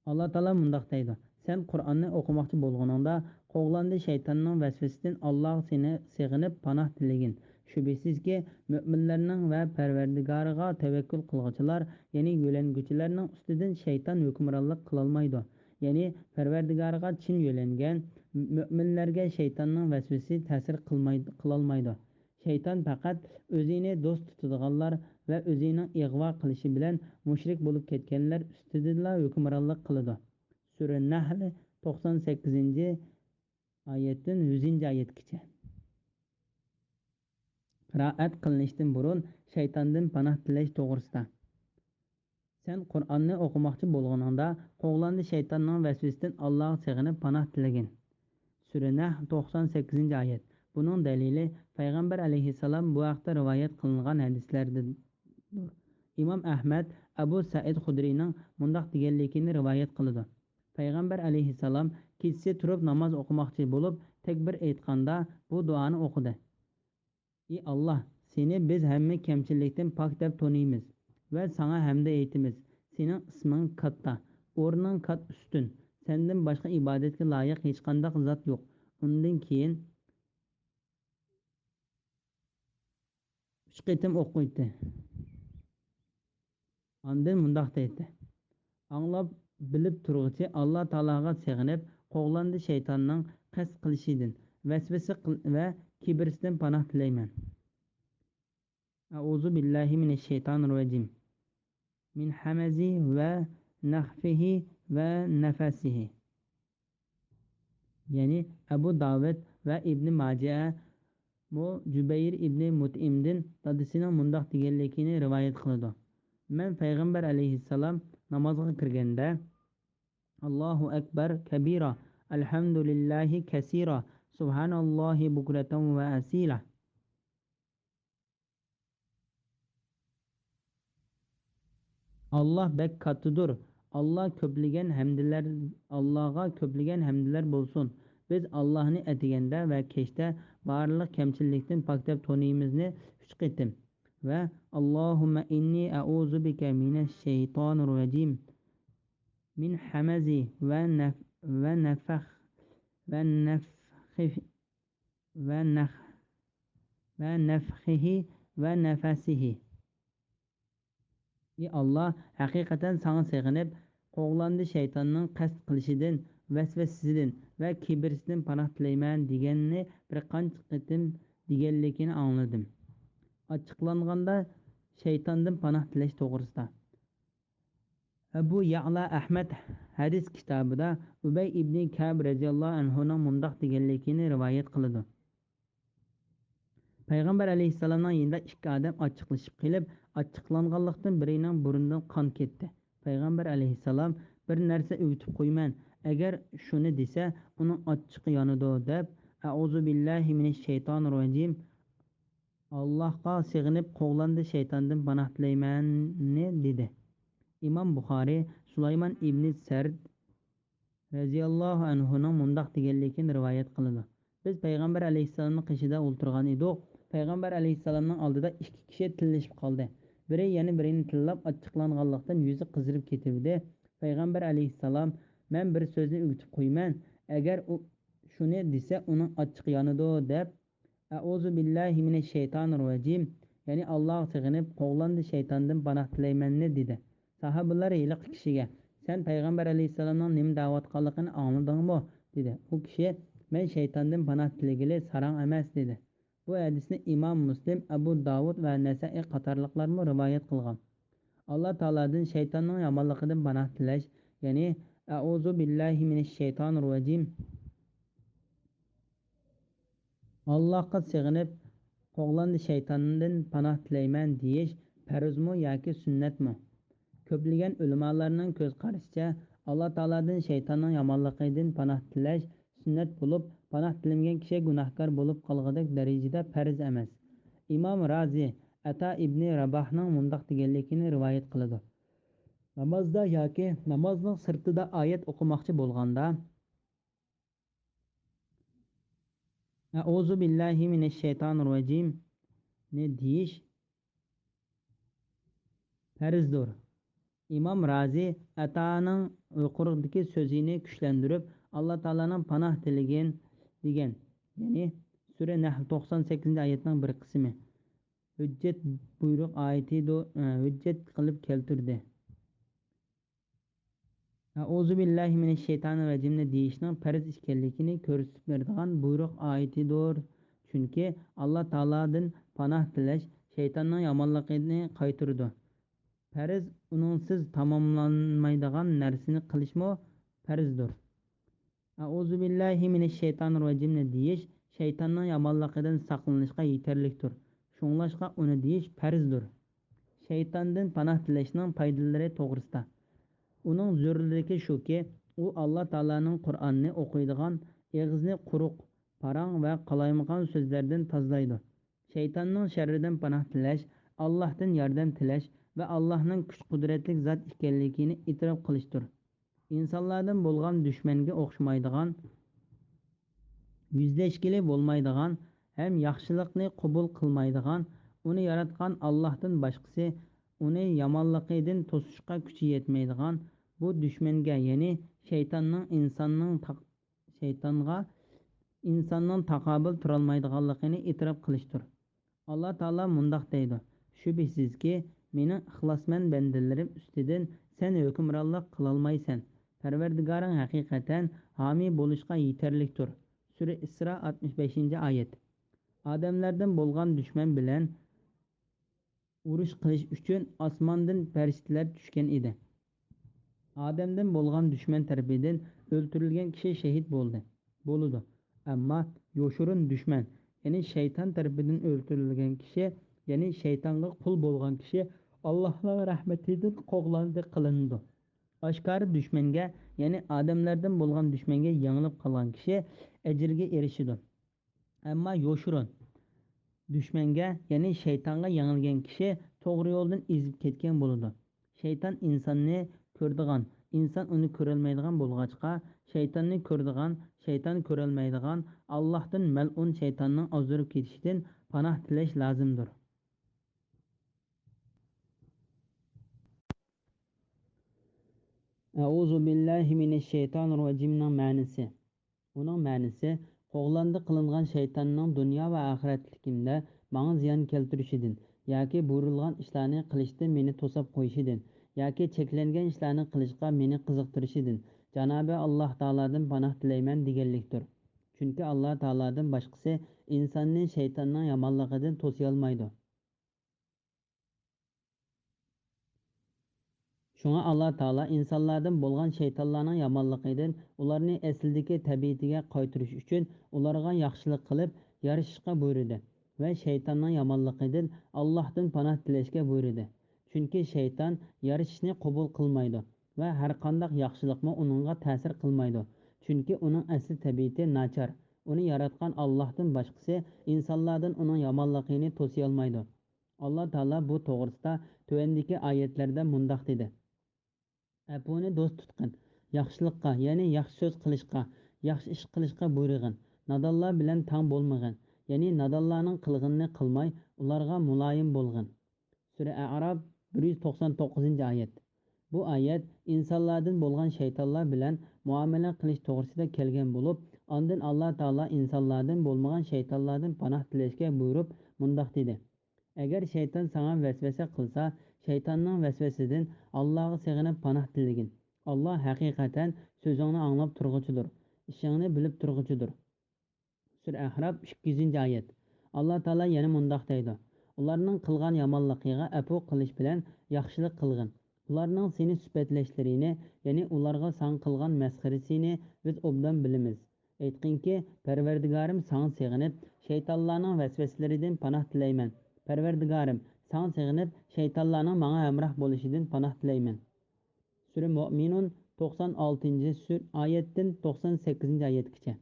ئاللا تائالا مۇنداق دەيدۇ: سەن قۇرئاننى ئوقۇماقچى بولغىنىڭدا، قوغلاندى شەيتاننىڭ ۋەسۋەسىسىدىن ئاللاغا سېنى سېغىنىپ پاناھ تىلىگىن. شۈبھىسىزكى، مۆمىنلەرنىڭ ۋە پەرۋەردىگارىغا تەۋەككۈل قىلغۇچىلار، يەنى يۆلەنگۈچىلەرنىڭ ئۈستىدىن شەيتان ھۆكۈمرانلىق قىلالمايدۇ. يەنى پەرۋەردىگارىغا چىن يۆلەنگەن مۆمىنلەرگە شەيتاننىڭ ۋەسۋەسىسى تەسىر قىلماي-، قىلالمايدۇ. شەيتان پەقەت ئۆزىنى دوست تۇتىدىغانلار ۋە ئۆزىنىڭ ئىغۋا قىلىشى بىلەن مۇشرىك بولۇپ كەتكەنلەر ئۈستىدىلا ھۆكۈمرانلىق قىلىدۇ. سۈرە نەھل، توقسان سەككىزىنچى ئايەتتىن يۈزىنچى ئايەتكىچە. قىرائەت قىلىنىشتىن بۇرۇن شەيتاندىن پاناھ تىلەش توغرىسىدا. سەن قۇرئاننى ئوقۇماقچى بولغىنىڭدا، قوغلاندى شەيتاننىڭ ۋەسۋىسىدىن ئاللاغا سېغىنىپ پاناھ تىلىگىن. سۈرە نەھل، توقسان سەككىزىنچى ئايەت. بۇنىڭ دەلىلى پەيغەمبەر ئەلەيھىسسالام بۇ ھەقتە رىۋايەت قىلىنغان ھەدىسلەردىندۇر. ئىمام ئەھمەد ئەبۇ سەئىد خۇدرىنىڭ مۇنداق دېگەنلىكىنى رىۋايەت قىلىدۇ: پەيغەمبەر ئەلەيھىسسالام كېچىسى تۇرۇپ ناماز ئوقۇماقچى بولۇپ، تەكبىر ئېيتقاندا بۇ دۇئانى ئوقۇدى. ئى ئاللا، سېنى بىز ھەممە كەمچىلىكتىن پاك دەپ تونۇيمىز ۋە ساڭا ھەمدە ئېيتىمىز. سېنىڭ ئىسمىڭ كاتتا، ئورنۇڭ كات ئۈستۈن. سەندىن باشقا ئىبادەتكە لايىق ھېچقانداق زات يوق. ئۇندىن كېيىن ئۈچ قېتىم ئوقۇيتتى. ئاندىن مۇنداق دەيتتى: ئاڭلاپ، بىلىپ تۇرغۇچى ئاللا تائالاغا سېغىنىپ، قوغلاندى شەيتاننىڭ قەست قىلىشىدىن، ۋەسۋەسە قىل-، ۋە كىبىرسىدىن پاناھ تىلەيمەن. ئەئۇزۇ بىللاھى مىنەششەيتانىررەجىم. مىن ھەمەزىھى ۋە نەفخىھى ۋە نەفەسىھى. يەنى ئەبۇ داۋۇد ۋە ئىبنى ماجەمۇ جۈبەير ئىبنى مۇتئىمدىن دادىسىنىڭ مۇنداق دېگەنلىكىنى رىۋايەت قىلىدۇ: مەن پەيغەمبەر ئەلەيھىسسالام نامازغا كىرگەندە، ئاللاھۇ ئەكبەر كەبىرا، ئەلھەمدۇلىللاھى كەسىرا، سۇبھاناللاھى بۇكرەتەن ۋە ئەسىلا. ئاللا بەك كاتتىدۇر. ئاللا كۆپلىگەن ھەمدلەر، ئاللاغا كۆپلىگەن ھەمدلەر بولسۇن. بىز ئاللانى ئەتىگەندە ۋە كەچتە بارلىق كەمچىللىكتىن پاك دەپ تونۇيمىزنى ئۈچ قېتىم ۋە ئاللاھۇممە ئىننى ئەئۇزۇ بىكە مىنەششەيتانىررەجىم، مىن ھەمەزى ۋە نەف-، ۋە نەفەخ، ۋە نەفخىف-، ۋە نەخ-، ۋە نەفخىھى ۋە نەفەسىھى. ئى ئاللا، ھەقىقەتەن ساڭا سېغىنىپ، قوغلاندى شەيتاننىڭ قەست قىلىشىدىن، ۋەسۋەسىسىدىن ۋە كىبىرسىدىن پاناھ تىلەيمەن دېگەننى بىر قانچە قېتىم دېگەنلىكىنى ئاڭلىدىم. ئاچچىقلانغاندا شەيتاندىن پاناھ تىلەش توغرىسىدا. ئەبۇ يەئلا ئەھمەد ھەدىس كىتابىدا ئۇبەي ئىبنى كەئب رەزىياللاھۇ ئەنھۇنىڭ مۇنداق دېگەنلىكىنى رىۋايەت قىلىدۇ: پەيغەمبەر ئەلەيھىسسالامنىڭ يېنىدا ئىككى ئادەم ئاچچىقلىشىپ قېلىپ، ئاچچىقلانغانلىقتىن بىرىنىڭ بۇرنىدىن قان كەتتى. پەيغەمبەر ئەلەيھىسسالام، بىر نەرسە ئۆگىتىپ قويىمەن، ئەگەر شۇنى دېسە، ئۇنىڭ ئاچچىقى يانىدۇ، دەپ، ئەئۇزۇ بىللاھى مىنەششەيتانىررەجىم، ئاللاھقا سېغىنىپ قوغلاندى شەيتاندىن پاناھ تىلەيمەننى دېدى. ئىمام بۇخارى سۇلايمان ئىبنى سەرد رەزىياللاھۇ ئەنھۇنىڭ مۇنداق دېگەنلىكىنى رىۋايەت قىلىدۇ: بىز پەيغەمبەر ئەلەيھىسسالامنىڭ قېشىدا ئولتۇرغان ئىدۇق. پەيغەمبەر ئەلەيھىسسالامنىڭ ئالدىدا ئىككى كىشى تىللىشىپ قالدى. بىرى يەنە بىرىنى تىللاپ، ئاچچىقلانغانلىقتىن يۈزى قىزىرىپ كېتىۋىدى. پەيغەمبەر ئەلەيھىسسالام، مەن بىر سۆزنى ئۆگىتىپ قويىمەن، ئەگەر ئۇ شۇنى دېسە، ئۇنىڭ ئاچچىقى يانىدۇ، دەپ، ئەئۇزۇ بىللاھى مىنەششەيتانىررەجىم، يەنى ئاللاغا سېغىنىپ، قوغلاندى شەيتاندىن پاناھ تىلەيمەننى دېدى. ساھابىلار ھېلىقى كىشىگە، سەن پەيغەمبەر ئەلەيھىسسالامنىڭ نېمە دەۋاتقانلىقىنى ئاڭلىدىڭمۇ؟ دېدى. ئۇ كىشى، مەن شەيتاندىن پاناھ تىلىگىلى ساراڭ ئەمەس، دېدى. بۇ ھەدىسنى ئىمام مۇسلىم، ئەبۇ داۋۇد ۋە نەسەئى قاتارلىقلارمۇ رىۋايەت قىلغان. ئاللا تائالادىن شەيتاننىڭ يامانلىقىدىن پاناھ تىلەش، يەنى ئەئۇزۇ بىللاھى مىنەششەيتانىررەجىم. ئاللاھقا سېغىنىپ، قوغلاندى شەيتاندىن پاناھ تىلەيمەن دېيىش پەرزمۇ ياكى سۈننەتمۇ؟ كۆپلىگەن ئۆلىمالارنىڭ كۆز قارىشىچە، ئاللا تائالادىن شەيتاننىڭ يامانلىقىدىن پاناھ تىلەش سۈننەت بولۇپ، پاناھ تىلىمىگەن كىشى گۇناھكار بولۇپ قالغۇدەك دەرىجىدە پەرز ئەمەس. ئىمام رازى ئەتا ئىبنى راباھنىڭ مۇنداق دېگەنلىكىنى رىۋايەت قىلىدۇ: نامازدا ياكى نامازنىڭ سىرتىدا ئايەت ئوقۇماقچى بولغاندا، ئەئۇزۇ بىللاھى مىنەششەيتانىررەجىم، دېيىش پەرزدۇر. ئىمام رازى ئەتانىڭ يۇقىرىدىكى سۆزىنى كۈچلەندۈرۈپ، ئاللا تائالانىڭ پاناھ تىلىگىن دېگەن، يەنى سۈرە نەھل توقسان سەككىزىنچى ئايەتنىڭ بىر قىسمى، ھۆججەت بۇيرۇق ئايىتىدۇ-، ھۆججەت قىلىپ كەلتۈردى. ئەئۇزۇ بىللاھى مىنەششەيتانىر رەجىمنى دېيىشنىڭ پەرز ئىكەنلىكىنى كۆرسىتىپ بېرىدىغان بۇيرۇق ئايىتىدۇر. چۈنكى ئاللا تائالادىن پاناھ تىلەش شەيتاننىڭ يامانلىقىنى قايتۇرىدۇ. پەرز ئۇنىڭسىز تاماملانمايدىغان نەرسىنى قىلىشمۇ پەرزدۇر. ئەئۇزۇ بىللاھى مىنەششەيتانىر رەجىمنى دېيىش شەيتاننىڭ يامانلىقىدىن ساقلىنىشقا يېتەرلىكتۇر. شۇڭلاشقا ئۇنى دېيىش پەرزدۇر. شەيتاندىن پاناھ تىلەشنىڭ پايدىلىرى توغرىسىدا. ئۇنىڭ زۆرۈرلۈكى شۇكى، ئۇ ئاللا تائالانىڭ قۇرئانىنى ئوقۇيدىغان ئېغىزنى قۇرۇق، پاراڭ ۋە قالايمىقان سۆزلەردىن تازىلايدۇ. شەيتاننىڭ شەررىدىن پاناھ تىلەش، ئاللاھتىن ياردەم تىلەش ۋە ئاللاھنىڭ كۈچ-قۇدرەتلىك زات ئىكەنلىكىنى ئېتىراپ قىلىشتۇر. ئىنسانلاردىن بولغان دۈشمەنگە ئوخشىمايدىغان، يۈزلەشكىلى بولمايدىغان ھەم ياخشىلىقنى قوبۇل قىلمايدىغان، ئۇنى ياراتقان ئاللاھتىن باشقىسى ئۇنى يامانلىقىدىن توسۇشقا كۈچى يەتمەيدىغان بۇ دۈشمەنگە، يەنى شەيتاننىڭ ئىنساننىڭ تاق-، شەيتانغا ئىنساننىڭ تاقابىل تۇرالمايدىغانلىقىنى ئېتىراپ قىلىشتۇر. ئاللا تائالا مۇنداق دەيدۇ، شۈبھىسىزكى، مېنىڭ ئىخلاسمەن بەندىلىرىم ئۈستىدىن سەن ھۆكۈمرانلىق قىلالمايسەن. پەرۋەردىگارىڭ ھەقىقەتەن ھامىي بولۇشقا يېتەرلىكتۇر. سۈرە ئىسرا، ئاتمىش بەشىنچى ئايەت. ئادەملەردىن بولغان دۈشمەن بىلەن ئۇرۇش قىلىش ئۈچۈن ئاسماندىن پەرىشتىلەر چۈشكەن ئىدى. ئادەمدىن بولغان دۈشمەن تەرىپىدىن ئۆلتۈرۈلگەن كىشى شېھىت بولدى، بولىدۇ. ئەمما يوشۇرۇن دۈشمەن، يەنى شەيتان تەرىپىدىن ئۆلتۈرۈلگەن كىشى، يەنى شەيتانغا قۇل بولغان كىشى ئاللاھنىڭ رەھمىتىدىن قوغلاندى قىلىنىدۇ. ئاشكارا دۈشمەنگە، يەنى ئادەملەردىن بولغان دۈشمەنگە يېڭىلىپ قالغان كىشى ئەجىرگە ئېرىشىدۇ. ئەمما يوشۇرۇن دۈشمەنگە، يەنى شەيتانغا يېڭىلگەن كىشى توغرا يولدىن ئېزىپ كەتكەن بولىدۇ. شەيتان ئىنساننى كۆرىدىغان، ئىنسان ئۇنى كۆرەلمەيدىغان بولغاچقا، شەيتاننى كۆرىدىغان، شەيتان كۆرەلمەيدىغان، ئاللاھتىن مەلئۇن شەيتاننىڭ ئازدۇرۇپ كېتىشىدىن پاناھ تىلەش لازىمدۇر. ئەئۇزۇ بىللاھى مىنەششەيتانىر رەجىمنىڭ مەنىسى. ئۇنىڭ مەنىسى، قوغلاندى قىلىنغان شەيتاننىڭ دۇنيا ۋە ئاخىرەتلىكىمدە ماڭا زىيان كەلتۈرۈشىدىن ياكى بۇيرۇلغان ئىشلارنى قىلىشتىن مېنى توساپ قويۇشىدىن ياكى چەكلەنگەن ئىشلارنى قىلىشقا مېنى قىزىقتۇرۇشىدىن جانابى ئاللاھ تائالادىن پاناھ تىلەيمەن دېگەنلىكتۇر. چۈنكى ئاللاھ تائالادىن باشقىسى ئىنساننى شەيتاننىڭ يامانلىقىدىن توسىيالمايدۇ. شۇڭا ئاللا تائالا ئىنسانلاردىن بولغان شەيتانلارنىڭ يامانلىقىدىن ئۇلارنى ئەسلىدىكى تەبىئىتىگە قايتۇرۇش ئۈچۈن ئۇلارغا ياخشىلىق قىلىپ يارىشىشقا بۇيرۇدى ۋە شەيتاننىڭ يامانلىقىدىن ئاللاھتىن پاناھ تىلەشكە بۇيرۇدى. چۈنكى شەيتان يارىشىشنى قوبۇل قىلمايدۇ ۋە ھەرقانداق ياخشىلىقمۇ ئۇنىڭغا تەسىر قىلمايدۇ. چۈنكى ئۇنىڭ ئەسلى تەبىئىتى ناچار. ئۇنى ياراتقان ئاللاھتىن باشقىسى ئىنسانلاردىن ئۇنىڭ يامانلىقىنى توسىيالمايدۇ. ئاللا تائالا بۇ توغرىسىدا تۆۋەندىكى ئايەتلەردە مۇنداق دېدى: ئەپۇنى دوست تۇتقىن، ياخشىلىققا، يەنى ياخشى سۆز قىلىشقا، ياخشى ئىش قىلىشقا بۇيرۇغىن، نادانلار بىلەن تەڭ بولمىغىن، يەنى نادانلارنىڭ قىلغىنىنى قىلماي، ئۇلارغا مۇلايىم بولغىن. سۈرە ئەئراپ، بىر يۈز توقسان توققۇزىنچى ئايەت. بۇ ئايەت ئىنسانلاردىن بولغان شەيتانلار بىلەن مۇئامىلە قىلىش توغرىسىدا كەلگەن بولۇپ، ئاندىن ئاللا تائالا ئىنسانلاردىن بولمىغان شەيتانلاردىن پاناھ تىلەشكە بۇيرۇپ، مۇنداق دېدى: ئەگەر شەيتان ساڭا ۋەسۋەسە قىلسا، شەيتاننىڭ ۋەسۋەسىدىن ئاللاغا سېغىنىپ پاناھ تىلىگىن. ئاللا ھەقىقەتەن سۆزۈڭنى ئاڭلاپ تۇرغۇچىدۇر، ئىشىڭنى بىلىپ تۇرغۇچىدۇر. سۈرە ئەھراپ، ئىككى يۈزىنچى ئايەت. ئاللا تائالا يەنە مۇنداق دەيدۇ: ئۇلارنىڭ قىلغان يامانلىقىغا ئەپۇ قىلىش بىلەن ياخشىلىق قىلغىن. ئۇلارنىڭ سېنى سۈپەتلەشلىرىنى، يەنى ئۇلارغا ساڭا قىلغان مەسخىرىسىنى بىز ئوبدان بىلىمىز. ئېيتقىنكى، پەرۋەردىگارىم، ساڭا سېغىنىپ، شەيتانلارنىڭ ۋەسۋەسىلىرىدىن پاناھ تىلەيمەن. پەرۋەردىگارىم، ساڭا سېغىنىپ، شەيتانلارنىڭ ماڭا ھەمراھ بولۇشىدىن پاناھ تىلەيمەن. سۈرە مۆمىنۇن، توقسان ئالتىنچى سۈر-، ئايەتتىن توقسان سەككىزىنچى ئايەتكىچە.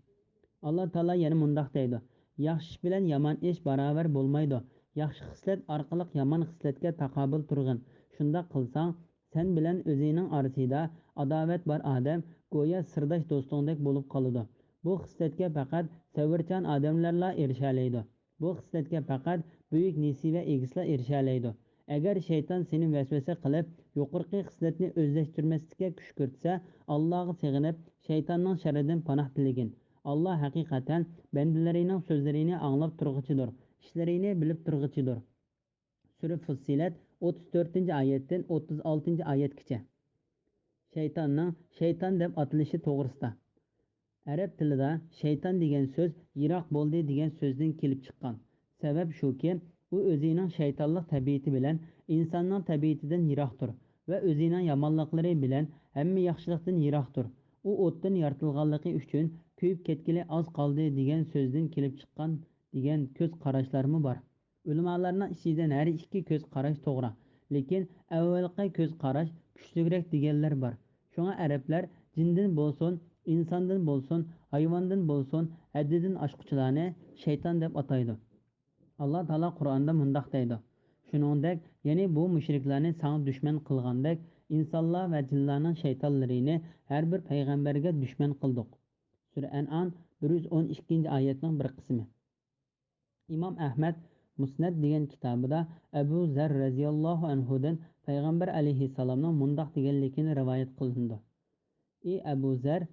ئاللا تائالا يەنە مۇنداق دەيدۇ: ياخشى ئىش بىلەن يامان ئىش باراۋەر بولمايدۇ. ياخشى خىسلەت ئارقىلىق يامان خىسلەتكە تاقابىل تۇرغىن. شۇنداق قىلساڭ، سەن بىلەن ئۆزىنىڭ ئارىسىدا ئاداۋەت بار ئادەم گويا سىرداش دوستۇڭدەك بولۇپ قالىدۇ. بۇ خىسلەتكە پەقەت سەۋرچان ئادەملەرلا ئېرىشەلەيدۇ. بۇ خىسلەتكە پەقەت بۈيۈك نېسىۋە ئىگىسىلا ئېرىشەلەيدۇ. ئەگەر شەيتان سېنى ۋەسۋەسە قىلىپ، يۇقىرىقى خىسلەتنى ئۆزلەشتۈرمەسلىككە كۈشكۈرتسە، ئاللاغا سېغىنىپ، شەيتاننىڭ شەررىدىن پاناھ تىلىگىن. ئاللا ھەقىقەتەن بەندىلىرىنىڭ سۆزلىرىنى ئاڭلاپ تۇرغۇچىدۇر، ئىشلىرىنى بىلىپ تۇرغۇچىدۇر. سۈرە فۇسسىلەت، ئوتتۇز تۆتىنچى ئايەتتىن ئوتتۇز ئالتىنچى ئايەتكىچە. شەيتاننىڭ شەيتان دەپ ئاتىلىشى توغرىسىدا. ئەرەب تىلىدا شەيتان دېگەن سۆز يىراق بولدى دېگەن سۆزدىن كېلىپ چىققان. سەۋەب شۇكى، ئۇ ئۆزىنىڭ شەيتانلىق تەبىئىتى بىلەن ئىنساننىڭ تەبىئىتىدىن يىراقتۇر ۋە ئۆزىنىڭ يامانلىقلىرى بىلەن ھەممە ياخشىلىقتىن يىراقتۇر. ئۇ ئوتتىن يارىتىلغانلىقى ئۈچۈن كۆيۈپ كەتكىلى ئاز قالدى دېگەن سۆزدىن كېلىپ چىققان دېگەن كۆز قاراشلارمۇ بار. ئۆلىمالارنىڭ ئىچىدىن ھەر ئىككى كۆز قاراش توغرا، لېكىن ئەۋۋەلقى كۆز قاراش كۈچلۈكرەك دېگەنلەر بار. شۇڭا ئەرەبلەر جىندىن بولسۇن، ئىنساندىن بولسۇن، ھايۋاندىن بولسۇن، ھەددىدىن ئاشقۇچىلارنى شەيتان دەپ ئاتايدۇ. ئاللا تائالا قۇرئاندا مۇنداق دەيدۇ: شۇنىڭدەك، يەنى بۇ مۇشرىكلارنى ساڭا دۈشمەن قىلغاندەك، ئىنسانلار ۋە جىنلارنىڭ شەيتانلىرىنى ھەر بىر پەيغەمبەرگە دۈشمەن قىلدۇق. سۈرە ئەنئام، بىر يۈز ئون ئىككىنچى ئايەتنىڭ بىر قىسمى. ئىمام ئەھمەد مۇسنەد دېگەن كىتابىدا ئەبۇ زەر رەزىياللاھۇ ئەنھۇدىن پەيغەمبەر ئەلەيھىسسالامنىڭ مۇنداق دېگەنلىكىنى رىۋايەت قىلىنىدۇ: ئى ئەبۇ زەر،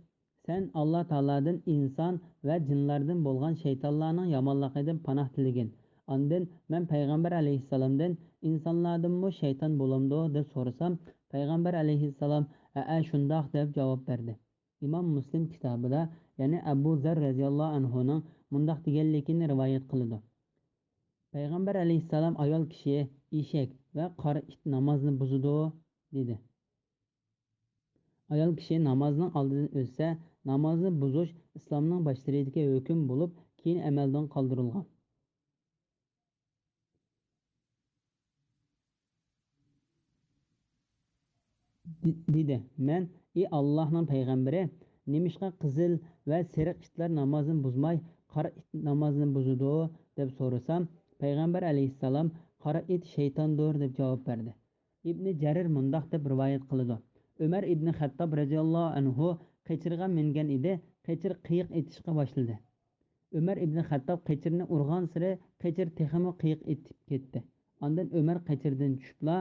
سەن ئاللا تائالادىن ئىنسان ۋە جىنلاردىن بولغان شەيتانلارنىڭ يامانلىقىدىن پاناھ تىلىگىن. ئاندىن مەن پەيغەمبەر ئەلەيھىسسالامدىن ئىنسانلاردىنمۇ شەيتان بولامدۇ دەپ سورىسام، پەيغەمبەر ئەلەيھىسسالام ھەئە، شۇنداق دەپ جاۋاب بەردى. ئىمام مۇسلىم كىتابىدا، يەنى ئەبۇ زەر رەزىياللاھۇ ئەنھۇنىڭ مۇنداق دېگەنلىكىنى رىۋايەت قىلىدۇ: پەيغەمبەر ئەلەيھىسسالام ئايال كىشى، ئېشەك ۋە قارا ئىت نامازنى بۇزىدۇ، دېدى. ئايال كىشى نامازنىڭ ئالدىدىن ئۆتسە، نامازنى بۇزۇش ئىسلامنىڭ باشلىرىدىكى ھۆكۈم بولۇپ، كېيىن ئەمەلدىن قالدۇرۇلغان. دېدى، مەن، ئى ئاللاھنىڭ پەيغەمبىرى، نېمىشقا قىزىل ۋە سېرىق ئىتلار نامازنى بۇزماي، قارا ئىت نامازنى بۇزىدۇ؟ دەپ سورىسام، پەيغەمبەر ئەلەيھىسسالام، قارا ئىت شەيتاندۇر، دەپ جاۋاب بەردى. ئىبنى جەرىر مۇنداق دەپ رىۋايەت قىلىدۇ: ئۆمەر ئىبنى خەتتاب رەزىياللاھۇ ئەنھۇ قېچىرغا مىنگەن ئىدى، قېچىر قىيىق ئېتىشقا باشلىدى. ئۆمەر ئىبنى خەتتاب قېچىرنى ئۇرغانسېرى قېچىر تېخىمۇ قىيىق ئېتىپ كەتتى. ئاندىن ئۆمەر قېچىردىن چۈشۈپلا،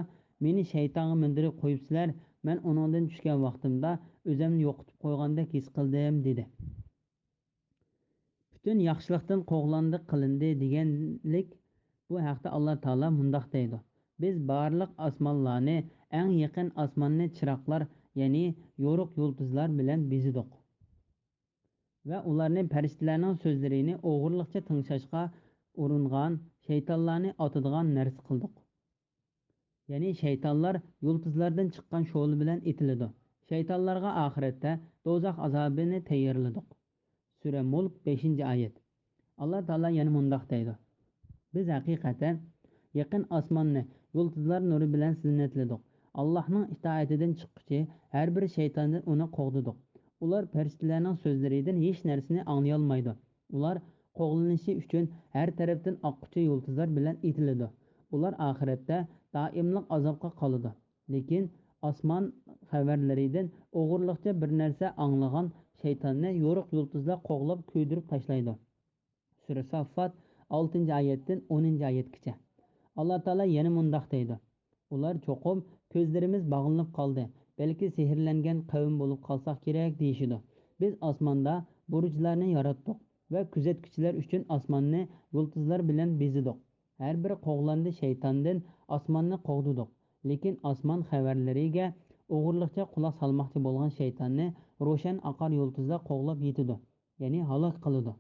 مېنى شەيتانغا مىندۈرۈپ قويۇپسىلەر، مەن ئۇنىڭدىن چۈشكەن ۋاقتىمدا ئۆزۈمنى يوقىتىپ قويغاندەك ھېس قىلدىم، دېدى. پۈتۈن ياخشىلىقتىن قوغلاندى قىلىندى دېگەنلىك. بۇ ھەقتە ئاللا تائالا مۇنداق دەيدۇ: بىز بارلىق ئاسمانلارنى، ئەڭ يېقىن ئاسماننى چىراغلار، يەنى يورۇق يۇلتۇزلار بىلەن بېزىدۇق. ۋە ئۇلارنى پەرىشتىلەرنىڭ سۆزلىرىنى ئوغرىلىقچە تىڭشاشقا ئۇرۇنغان شەيتانلارنى ئاتىدىغان نەرسە قىلدۇق. يەنى شەيتانلار يۇلتۇزلاردىن چىققان شولا بىلەن ئېتىلىدۇ. شەيتانلارغا ئاخىرەتتە دوزاخ ئازابىنى تەييارلىدۇق. سۈرە مۇلك، بەشىنچى ئايەت. ئاللا تائالا يەنە مۇنداق دەيدۇ: بىز ھەقىقەتەن يېقىن ئاسماننى يۇلتۇزلار نۇرى بىلەن زىننەتلىدۇق. ئاللاھنىڭ ئىتائىتىدىن چىققۇچى ھەر بىر شەيتاندىن ئۇنى قوغدىدۇق. ئۇلار پەرىشتىلەرنىڭ سۆزلىرىدىن ھېچ نەرسىنى ئاڭلىيالمايدۇ. ئۇلار قوغلىنىشى ئۈچۈن ھەر تەرەپتىن ئاققۇچى يۇلتۇزلار بىلەن ئېتىلىدۇ. ئۇلار ئاخىرەتتە دائىملىق ئازابقا قالىدۇ. لېكىن ئاسمان خەۋەرلىرىدىن ئوغرىلىقچە بىر نەرسە ئاڭلىغان شەيتاننى يورۇق يۇلتۇزلار قوغلاپ كۆيدۈرۈپ تاشلايدۇ. سۈرە ساففات، ئالتىنچى ئايەتتىن ئونىنچى ئايەتكىچە. ئاللا تائالا يەنە مۇنداق دەيدۇ: ئۇلار چوقۇم، كۆزلىرىمىز باغلىنىپ قالدى، بەلكى سېھىرلەنگەن قەۋم بولۇپ قالساق كېرەك، دېيىشىدۇ. بىز ئاسماندا بۇرۇجلارنى ياراتتۇق ۋە كۆزەتكۈچىلەر ئۈچۈن ئاسماننى يۇلتۇزلار بىلەن بېزىدۇق. ھەر بىر قوغلاندى شەيتاندىن ئاسماننى قوغدىدۇق. لېكىن ئاسمان خەۋەرلىرىگە ئوغرىلىقچە قۇلاق سالماقچى بولغان شەيتاننى روشەن ئاقار يۇلتۇزلار قوغلاپ يېتىدۇ. يەنى ھالاك قىلىدۇ.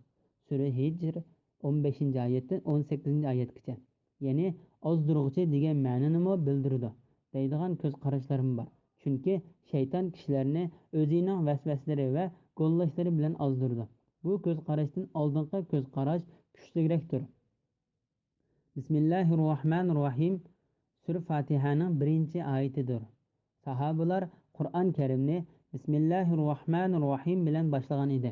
سۈرە ھىجر، ئون بەشىنچى ئايەتتىن ئون سەككىزىنچى ئايەتكىچە. يەنى ئازدۇرغۇچى دېگەن مەنىنىمۇ بىلدۈرىدۇ، دەيدىغان كۆز قاراشلارمۇ بار. چۈنكى شەيتان كىشىلەرنى ئۆزىنىڭ ۋەسۋەسىلىرى ۋە گوللاشلىرى بىلەن ئازدۇرىدۇ. بۇ كۆز قاراشتىن ئالدىنقى كۆز قاراش كۈچلۈكرەكتۇر. بىسمىللاھىررەھمانىررەھىم سۈرە فاتىھەنىڭ بىرىنچى ئايىتىدۇر. ساھابىلار قۇرئان كەرىمنى بىسمىللاھىررەھمانىررەھىم بىلەن باشلىغان ئىدى.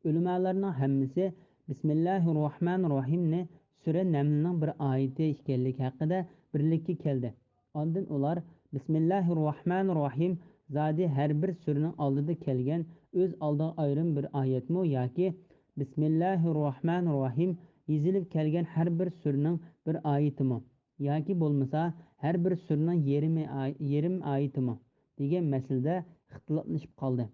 ئۆلىمالارنىڭ ھەممىسى بىسمىللاھىررەھمانىررەھىمنى سۈرە نەملنىڭ بىر ئايىتى ئىكەنلىكى ھەققىدە بىرلىككە كەلدى. ئاندىن ئۇلار بىسمىللاھىررەھمانىررەھىم زادى ھەر بىر سۈرىنىڭ ئالدىدا كەلگەن ئۆز ئالدىغا ئايرىم بىر ئايەتمۇ ياكى بىسمىللاھىررەھمانىررەھىم يېزىلىپ كەلگەن ھەر بىر سۈرىنىڭ بىر ئايىتىمۇ ياكى بولمىسا ھەر بىر سۈرىنىڭ يېرىمى ئاي-، يېرىم ئايىتىمۇ دېگەن مەسىلىدە ئىختىلاپلىشىپ قالدى.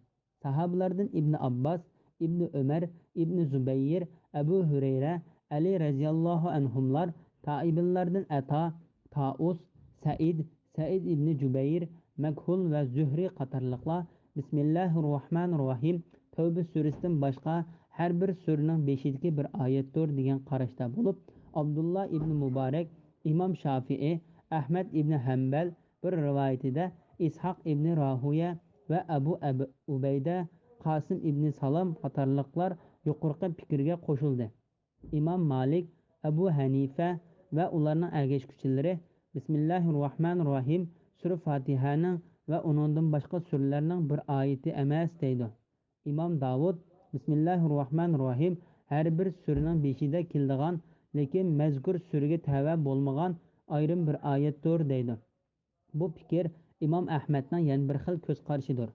ساھابىلاردىن ئىبنى ئابباس، ئىبنى ئۆمەر، ئىبنى زۇبەير، ئەبۇ ھۈرەيرە، ئەلى رەزىياللاھۇ ئەنھۇملار، تائىبىنلاردىن ئەتا، تائۇس، سەئىد، سەئىد ئىبنى جۇبەير، مەكھۇل ۋە زۆھرى قاتارلىقلار بىسمىللاھىررەھمانىررەھىم، تەۋبە سۈرىسىدىن باشقا ھەر بىر سۈرىنىڭ بېشىدىكى بىر ئايەتتۇر دېگەن قاراشتا بولۇپ، ئابدۇللا ئىبنى مۇبارەك، ئىمام شافىئى، ئەھمەد ئىبنى ھەمبەل، بىر رىۋايىتىدە ئىسھاق ئىبنى راھۇيە ۋە ئەبۇ ئەب-، ئۇبەيدە، قاسىم ئىبنى سالام قاتارلىقلار يۇقىرىقى پىكىرگە قوشۇلدى. ئىمام مالىك، ئەبۇ ھەنىفە ۋە ئۇلارنىڭ ئەگەشكۈچىلىرى بىسمىللاھىررەھمانىررەھىم سۈرە فاتىھەنىڭ ۋە ئۇنىڭدىن باشقا سۈرىلەرنىڭ بىر ئايىتى ئەمەس دەيدۇ. ئىمام داۋۇد بىسمىللاھىررەھمانىررەھىم ھەر بىر سۈرىنىڭ بېشىدا كېلىدىغان، لېكىن مەزكۇر سۈرىگە تەۋە بولمىغان ئايرىم بىر ئايەتتۇر دەيدۇ. بۇ پىكىر ئىمام ئەھمەدنىڭ يەنە بىر خىل كۆز قارىشىدۇر.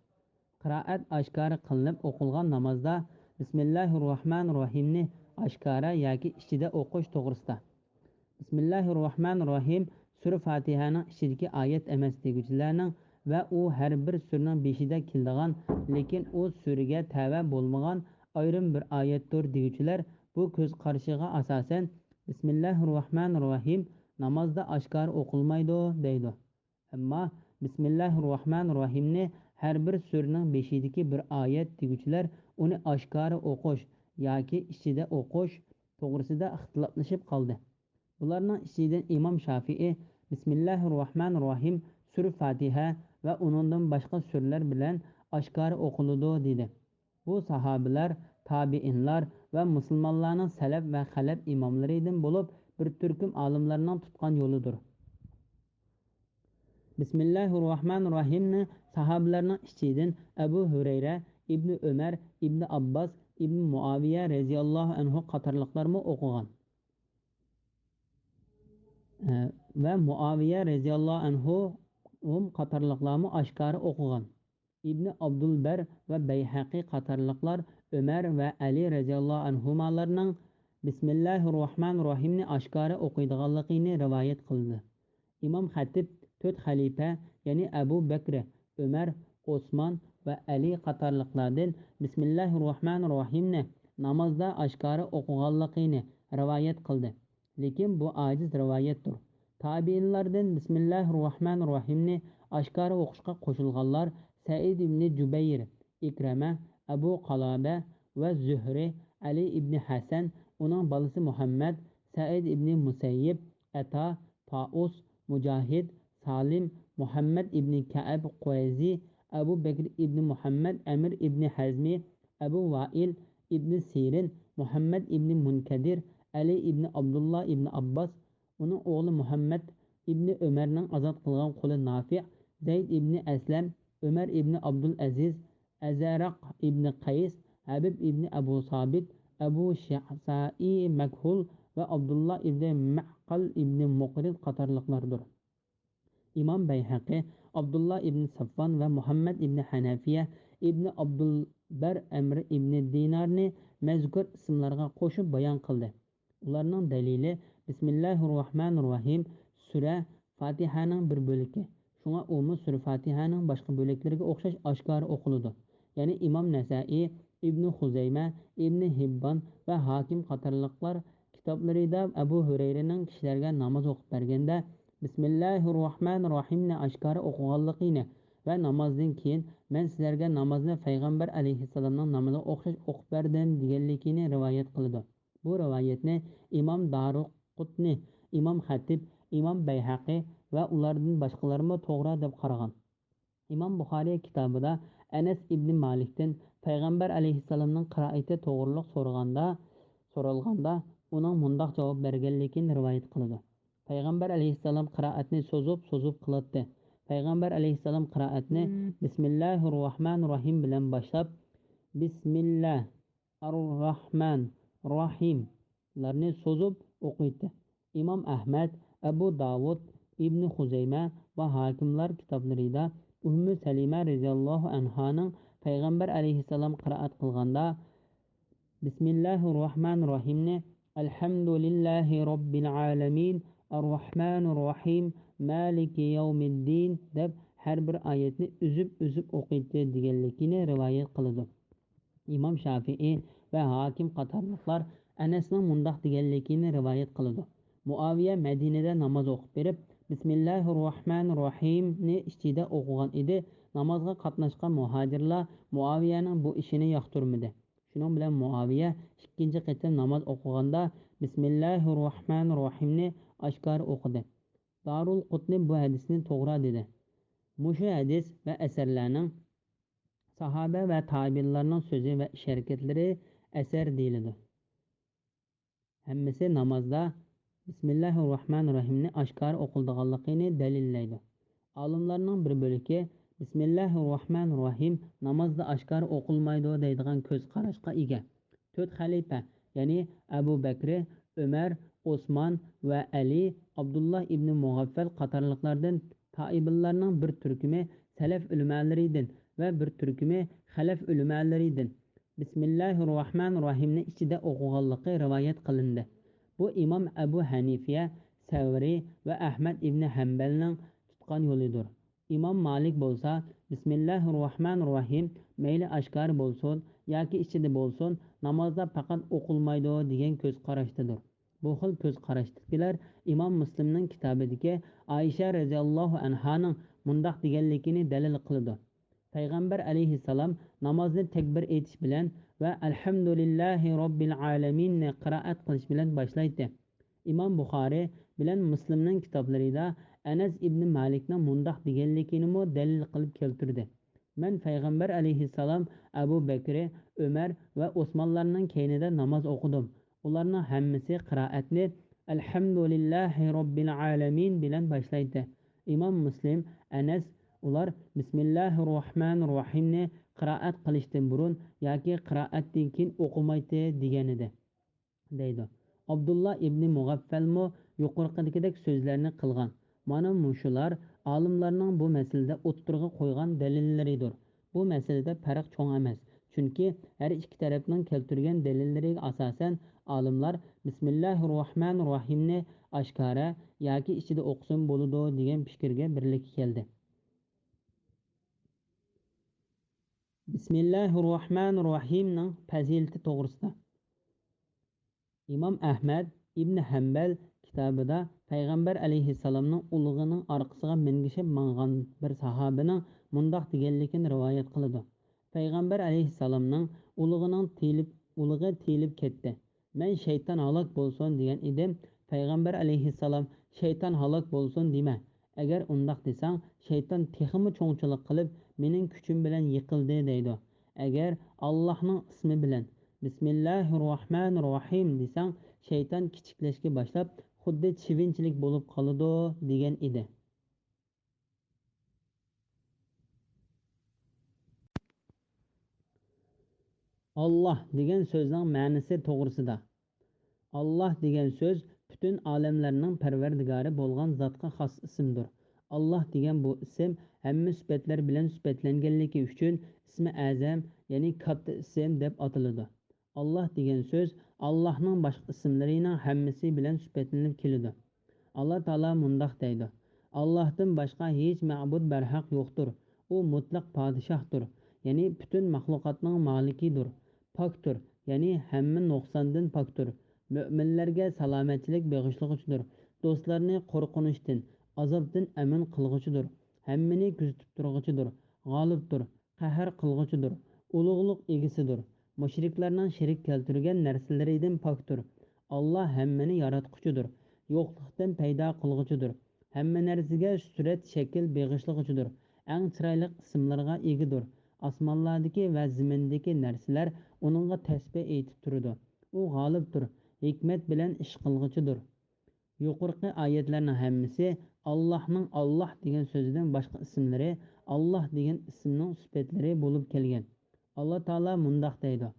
قىرائەت ئاشكارا قىلىنىپ ئوقۇلغان نامازدا بىسمىللاھىررەھمانىررەھىمنى ئاشكارا ياكى ئىچىدە ئوقۇش توغرىسىدا. بىسمىللاھىررەھمانىررەھىم سۈرە فاتىھەنىڭ ئىچىدىكى ئايەت ئەمەس دېگۈچىلەرنىڭ ۋە ئۇ ھەر بىر سۈرىنىڭ بېشىدا كېلىدىغان، لېكىن ئۇ سۈرىگە تەۋە بولمىغان ئايرىم بىر ئايەتتۇر دېگۈچىلەر بۇ كۆز قارىشىغا ئاساسەن، بىسمىللاھىررەھمانىررەھىم نامازدا ئاشكارا ئوقۇلمايدۇ دەيدۇ. ئەمما بىسمىللاھىررەھمانىررەھىمنى ھەر بىر سۈرىنىڭ بېشىدىكى بىر ئايەت دېگۈچىلەر ئۇنى ئاشكارا ئوقۇش ياكى ئىچىدە ئوقۇش توغرىسىدا ئىختىلاپلىشىپ قالدى. بۇلارنىڭ ئىچىدىن ئىمام شافىئى بىسمىللاھىررەھمانىررەھىم سۈرە فاتىھە ۋە ئۇنىڭدىن باشقا سۈرىلەر بىلەن ئاشكارا ئوقۇلىدۇ دېدى. بۇ ساھابىلەر، تابىئىنلار ۋە مۇسۇلمانلارنىڭ سەلەپ ۋە خەلەپ ئىماملىرىدىن بولۇپ، بىر تۈركۈم ئالىملارنىڭ تۇتقان يولىدۇر. بىسمىللاھىررەھمانىررەھىمنى ساھابىلەرنىڭ ئىچىدىن ئەبۇ ھۈرەيرە، ئىبنى ئۆمەر، ئىبنى ئابباس، ئىبنى مۇئاۋىيە رەزىياللاھۇ ئەنھۇ قاتارلىقلارمۇ ئوقۇغان. ئە، ۋە مۇئاۋىيە رەزىياللاھۇ ئەنھۇ قاتارلىقلارمۇ ئاشكارا ئوقۇغان. ئىبنى ئابدۇلبەر ۋە بەيھەقى قاتارلىقلار ئۆمەر ۋە ئەلى رەزىياللاھۇ ئەنھۇمالارنىڭ بىسمىللاھىررەھمانىررەھىمنى ئاشكارا ئوقۇيدىغانلىقىنى رىۋايەت قىلدى. ئىمام خەتىپ تۆت خەلىپە، يەنى ئەبۇ بەكرى، ئۆمەر، ئوسمان ۋە ئەلى قاتارلىقلاردىن بىسمىللاھىررەھمانىررەھىمنى نامازدا ئاشكارا ئوقۇغانلىقىنى رىۋايەت قىلدى. لېكىن بۇ ئاجىز رىۋايەتتۇر. تابىئىنلاردىن بىسمىللاھىررەھمانىررەھىمنى ئاشكارا ئوقۇشقا قوشۇلغانلار سەئىد ئىبنى جۇبەير، ئىكرەمە، ئەبۇ قالابە ۋە زۆھرى، ئەلى ئىبنى ھەسەن، ئۇنىڭ بالىسى مۇھەممەد، سەئىد ئىبنى مۇسەييىب، ئەتا، تائۇس، مۇجاھىد، سالىم، مۇھەممەد ئىبنى كەئب قۇرەيزى، ئەبۇ بەكر ئىبنى مۇھەممەد، ئەمىر ئىبنى ھەزمى، ئەبۇ ۋائىل ئىبنى سىرىن، مۇھەممەد ئىبنى مۇنكەدىر، ئەلى ئىبنى ئابدۇللا ئىبنى ئابباس، ئۇنىڭ ئوغلى مۇھەممەد ئىبنى ئۆمەرنىڭ ئازاد قىلغان قۇلى نافىئ، زەيد ئىبنى ئەسلەم، ئۆمەر ئىبنى ئابدۇلئەزىز، ئەزەرەق ئىبنى قەيس، ھەبىب ئىبنى ئەبۇ سابىت، ئەبۇ شەسائى مەكھۇل ۋە ئابدۇللا ئىبنى مەقەل ئىبنى مۇقرىت قاتارلىقلاردۇر. ئىمام بەيھەقى ئابدۇللا ئىبنى سەفۋان ۋە مۇھەممەد ئىبنى ھەنەفىيە ئىبنى ئابدۇلبەر ئەمر ئىبنى دىنارنى مەزكۇر ئىسىملارغا قوشۇپ بايان قىلدى. ئۇلارنىڭ دەلىلى بىسمىللاھىررەھمانىررەھىم سۈرە فاتىھەنىڭ بىر بۆلىكى. شۇڭا ئۇمۇ سۈرە فاتىھەنىڭ باشقا بۆلەكلىرىگە ئوخشاش ئاشكارا ئوقۇلىدۇ. يەنى ئىمام نەسائىي، ئىبنى خۇزەيمە، ئىبنى ھىببان ۋە ھاكىم قاتارلىقلار كىتابلىرىدا ئەبۇ ھۈرەيرىنىڭ كىشىلەرگە ناماز ئوقۇپ بەرگەندە، بىسمىللاھىررەھمانىررەھىمنى ئاشكارا ئوقۇغانلىقىنى ۋە نامازدىن كېيىن، مەن سىلەرگە نامازنى پەيغەمبەر ئەلەيھىسسالامنىڭ نامىزىغا ئوخشاش ئوقۇپ بەردىم، دېگەنلىكىنى رىۋايەت قىلىدۇ. بۇ رىۋايەتنى ئىمام دارىقۇتنى، ئىمام خەتىب، ئىمام بەيھەقى ۋە ئۇلاردىن باشقىلارمۇ توغرا دەپ قارىغان. ئىمام بۇخارىي كىتابىدا ئەنەس ئىبنى مالىكتىن پەيغەمبەر ئەلەيھىسسالامنىڭ قىرائىتى توغرىلىق سورىغاندا، سورالغاندا، ئۇنىڭ مۇنداق جاۋاب بەرگەنلىكىنى رىۋايەت قىلىدۇ. پەيغەمبەر ئەلەيھىسسالام قىرائەتنى سوزۇپ، سوزۇپ قىلاتتى. پەيغەمبەر ئەلەيھىسسالام قىرائەتنى بىسمىللاھىررەھمانىررەھىم بىلەن باشلاپ، بىسمىللا، ئەررەھمان، رەھىملارنى سوزۇپ ئوقۇيتتى. ئىمام ئەھمەد، ئەبۇ داۋۇد، ئىبنى خۇزەيمە ۋە ھاكىملار كىتابلىرىدا ئۈممۇ سەلىمە رەزىياللاھۇ ئەنھانىڭ پەيغەمبەر ئەلەيھىسسالام قىرائەت قىلغاندا، بىسمىللاھىررەھمانىررەھىمنى ئەلھەمدۇلىللاھى رەببىل ئالەمىن، ئەررەھمانىر رەھىم، مالىكى يەۋمىددىن دەپ ھەر بىر ئايەتنى ئۈزۈپ-ئۈزۈپ ئوقۇيتتى دېگەنلىكىنى رىۋايەت قىلىدۇ. ئىمام شافىئى ۋە ھاكىم قاتارلىقلار ئەنەسنىڭ مۇنداق دېگەنلىكىنى رىۋايەت قىلىدۇ. مۇئاۋىيە مەدىنىدە ناماز ئوقۇپ بېرىپ، بىسمىللاھىر راھمانىر راھىمنى ئىچىدە ئوقۇغان ئىدى. نامازغا قاتناشقان مۇھاجىرلار مۇئاۋىيەنىڭ بۇ ئىشىنى ياقتۇرمىدى. شۇنىڭ بىلەن مۇئاۋىيە ئىككىنچى قېتىم ناماز ئوقۇغاندا بىسمىللاھىر راھمانىر راھىمنى ئاشكارا ئوقۇدى. دارۇل قۇتنى بۇ ھەدىسنى توغرا دېدى. مۇشۇ ھەدىس ۋە ئەسەرلەرنىڭ ساھابە ۋە تابىئىنلارنىڭ سۆزى ۋە ئىش-ھەرىكەتلىرى ئەسەر دېيىلىدۇ. ھەممىسى نامازدا بىسمىللاھىر راھمانىر راھىمنى ئاشكارا ئوقۇلىدىغانلىقىنى دەلىللەيدۇ. ئالىملارنىڭ بىر بۆلىكى بىسمىللاھىر راھمانىر راھىم نامازدا ئاشكارا ئوقۇلمايدۇ دەيدىغان كۆز قاراشقا ئىگە. تۆت خەلىپە، يەنى ئەبۇ بەكرى، ئۆمەر، ئوسمان ۋە ئەلى، ئابدۇللا ئىبنى مۇغەففەل قاتارلىقلاردىن تائىبىنلارنىڭ بىر تۈركۈمى سەلەف ئۆلىمالىرىدىن ۋە بىر تۈركۈمى خەلەف ئۆلىمالىرىدىن بىسمىللاھىر راھمانىر راھىمنى ئىچىدە ئوقۇغانلىقى رىۋايەت قىلىندى. بۇ ئىمام ئەبۇ ھەنىفىيە، سەۋرى ۋە ئەھمەد ئىبنى ھەمبەلنىڭ تۇتقان يولىدۇر. ئىمام مالىك بولسا، بىسمىللاھىر راھمانىر راھىم مەيلى ئاشكارا بولسۇن ياكى ئىچىدە بولسۇن، نامازدا پەقەت ئوقۇلمايدۇ دېگەن كۆز قاراشتىدۇر. بۇ خىل كۆز قاراشتىكىلەر ئىمام مۇسلىمنىڭ كىتابىدىكى ئائىشە رەزىياللاھۇ ئەنھانىڭ مۇنداق دېگەنلىكىنى دەلىل قىلىدۇ. پەيغەمبەر ئەلەيھىسسالام نامازنى تەكبىر ئېيتىش بىلەن ۋە ئەلھەمدۇلىللاھى رەببىل ئالەمىننى قىرائەت قىلىش بىلەن باشلايتتى. ئىمام بۇخارى بىلەن مۇسلىمنىڭ كىتابلىرىدا ئەنەس ئىبنى مالىكنىڭ مۇنداق دېگەنلىكىنىمۇ دەلىل قىلىپ كەلتۈردى. مەن پەيغەمبەر ئەلەيھىسسالام، ئەبۇ بەكرى، ئۆمەر ۋە ئوسمانلارنىڭ كەينىدە ناماز ئوقۇدۇم. ئۇلارنىڭ ھەممىسى قىرائەتنى ئەلھەمدۇلىللاھى رەببىل ئالەمىن بىلەن باشلايتتى. ئىمام مۇسلىم، ئەنەس، ئۇلار بىسمىللاھىر راھمانىر راھىمنى قىرائەت قىلىشتىن بۇرۇن ياكى قىرائەتتىن كېيىن ئوقۇمايتتى دېگەنىدى. دەيدۇ. ئابدۇللا ئىبنى مۇغەففەلمۇ يۇقىرىقىدىكىدەك سۆزلەرنى قىلغان. مانا مۇشۇلار ئالىملارنىڭ بۇ مەسىلىدە ئوتتۇرىغا قويغان دەلىللىرىدۇر. بۇ مەسىلىدە پەرق چوڭ ئەمەس. چۈنكى ھەر ئىككى تەرەپنىڭ كەلتۈرگەن دەلىللىرىگە ئاساسەن، ئالىملار بىسمىللاھىر راھمانىر راھىمنى ئاشكارا ياكى ئىچىدە ئوقۇسىمۇ بولىدۇ دېگەن پىكىرگە بىرلىككە كەلدى. بىسمىللاھىر راھمانىر راھىمنىڭ پەزىلىتى توغرىسىدا. ئىمام ئەھمەد ئىبنى ھەمبەل كىتابىدا پەيغەمبەر ئەلەيھىسسالامنىڭ ئۇلۇغىنىڭ ئارقىسىغا مىنگىشىپ ماڭغان بىر ساھابىنىڭ مۇنداق دېگەنلىكىنى رىۋايەت قىلىدۇ. پەيغەمبەر ئەلەيھىسسالامنىڭ ئۇلۇغىنىڭ تېيىلىپ، ئۇلۇغى تېيىلىپ كەتتى. مەن شەيتان ھالاك بولسۇن دېگەن ئىدىم. پەيغەمبەر ئەلەيھىسسالام شەيتان ھالاك بولسۇن دېمە. ئەگەر ئۇنداق دېسەڭ، شەيتان تېخىمۇ چوڭچىلىق قىلىپ، مېنىڭ كۈچۈم بىلەن يىقىلدى دەيدۇ. ئەگەر ئاللاھنىڭ ئىسمى بىلەن، بىسمىللاھىر راھمانىر راھىم دېسەڭ، شەيتان كىچىكلەشكە باشلاپ، خۇددى چىۋىنچىلىك بولۇپ قالىدۇ دېگەن ئىدى. ئاللاھ دېگەن سۆزنىڭ مەنىسى توغرىسىدا. ئاللاھ دېگەن سۆز پۈتۈن ئالەملەرنىڭ پەرۋەردىگارى بولغان زاتقا خاس ئىسىمدۇر. ئاللاھ دېگەن بۇ ئىسىم ھەممە سۈپەتلەر بىلەن سۈپەتلەنگەنلىكى ئۈچۈن ئىسمى ئەزەم، يەنى كاتتا ئىسىم دەپ ئاتىلىدۇ. ئاللاھ دېگەن سۆز ئاللاھنىڭ باشقا ئىسىملىرىنىڭ ھەممىسى بىلەن سۈپەتلىنىپ كېلىدۇ. ئاللا تائالا مۇنداق دەيدۇ: «ئاللاھتىن باشقا ھېچ مەبۇد بەرھەق يوقتۇر. ئۇ مۇتلەق پادىشاھتۇر، يەنى پۈتۈن مەخلۇقاتنىڭ مالىكىدۇر. پاكتۇر، يەنى ھەممە نۇقساندىن پاكتۇر. مۆمىنلەرگە سالامەتچىلىك بېغىشلىغۇچىدۇر. دوستلارنى قورقۇنچتىن، ئازابتىن ئەمىن قىلغۇچىدۇر. ھەممىنى كۆزىتىپ تۇرغۇچىدۇر. غالىبتۇر، قەھەر قىلغۇچىدۇر، ئۇلۇغلۇق ئىگىسىدۇر. مۇشرىكلارنىڭ شېرىك كەلتۈرگەن نەرسىلىرىدىن پاكتۇر. ئاللا ھەممىنى ياراتقۇچىدۇر، يوقلۇقتىن پەيدا قىلغۇچىدۇر. ھەممە نەرسىگە سۈرەت، شەكىل بېغىشلىغۇچىدۇر. ئەڭ چىرايلىق ئىسىملارغا ئىگىدۇر. ئاسمانلاردىكى ۋە زېمىندىكى نەرسىلەر ئۇنىڭغا تەسبىھ ئېيتىپ تۇرىدۇ. ئۇ غالىبتۇر، ھېكمەت بىلەن ئىش قىلغۇچىدۇر.» يۇقىرىقى ئايەتلەرنىڭ ھەممىسى ئاللاھنىڭ ئاللاھ دېگەن سۆزىدىن باشقا ئىسىملىرى، ئاللاھ دېگەن ئىسىمنىڭ سۈپەتلىرى بولۇپ كەلگەن. ئاللا تائالا مۇنداق دەيدۇ: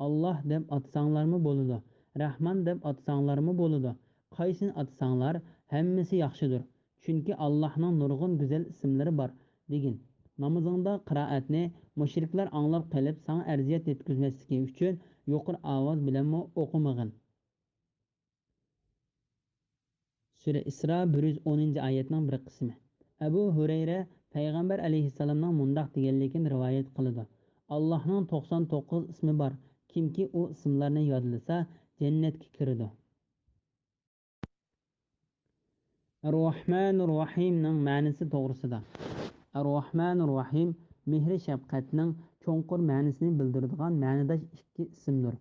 «ئاللاھ دەپ ئاتىساڭلارمۇ بولىدۇ، رەھمان دەپ ئاتىساڭلارمۇ بولىدۇ. قايسىنى ئاتىساڭلار، ھەممىسى ياخشىدۇر. چۈنكى ئاللاھنىڭ نۇرغۇن گۈزەل ئىسىملىرى بار» دېگىن. نامىزىڭدا قىرائەتنى مۇشرىكلار ئاڭلاپ قېلىپ ساڭا ئەزىيەت يەتكۈزمەسلىكى ئۈچۈن يۇقىرى ئاۋاز بىلەنمۇ ئوقۇمىغىن. سۈرە ئىسرا، بىر يۈز ئونىنچى ئايەتنىڭ بىر قىسمى. ئەبۇ ھۇرەيرە پەيغەمبەر ئەلەيھىسسالامنىڭ مۇنداق دېگەنلىكىنى رىۋايەت قىلىدۇ: «ئاللاھنىڭ توقسان توققۇز ئىسمى بار. كىمكى ئۇ ئىسىملارنى يادلىسا، جەننەتكە كىرىدۇ.» ئەر-راھمانۇر راھىمنىڭ مەنىسى توغرىسىدا. ئەر-راھمانۇر راھىم مېھرى شەپقەتنىڭ چوڭقۇر مەنىسىنى بىلدۈرىدىغان مەنىداش ئىككى ئىسىمدۇر.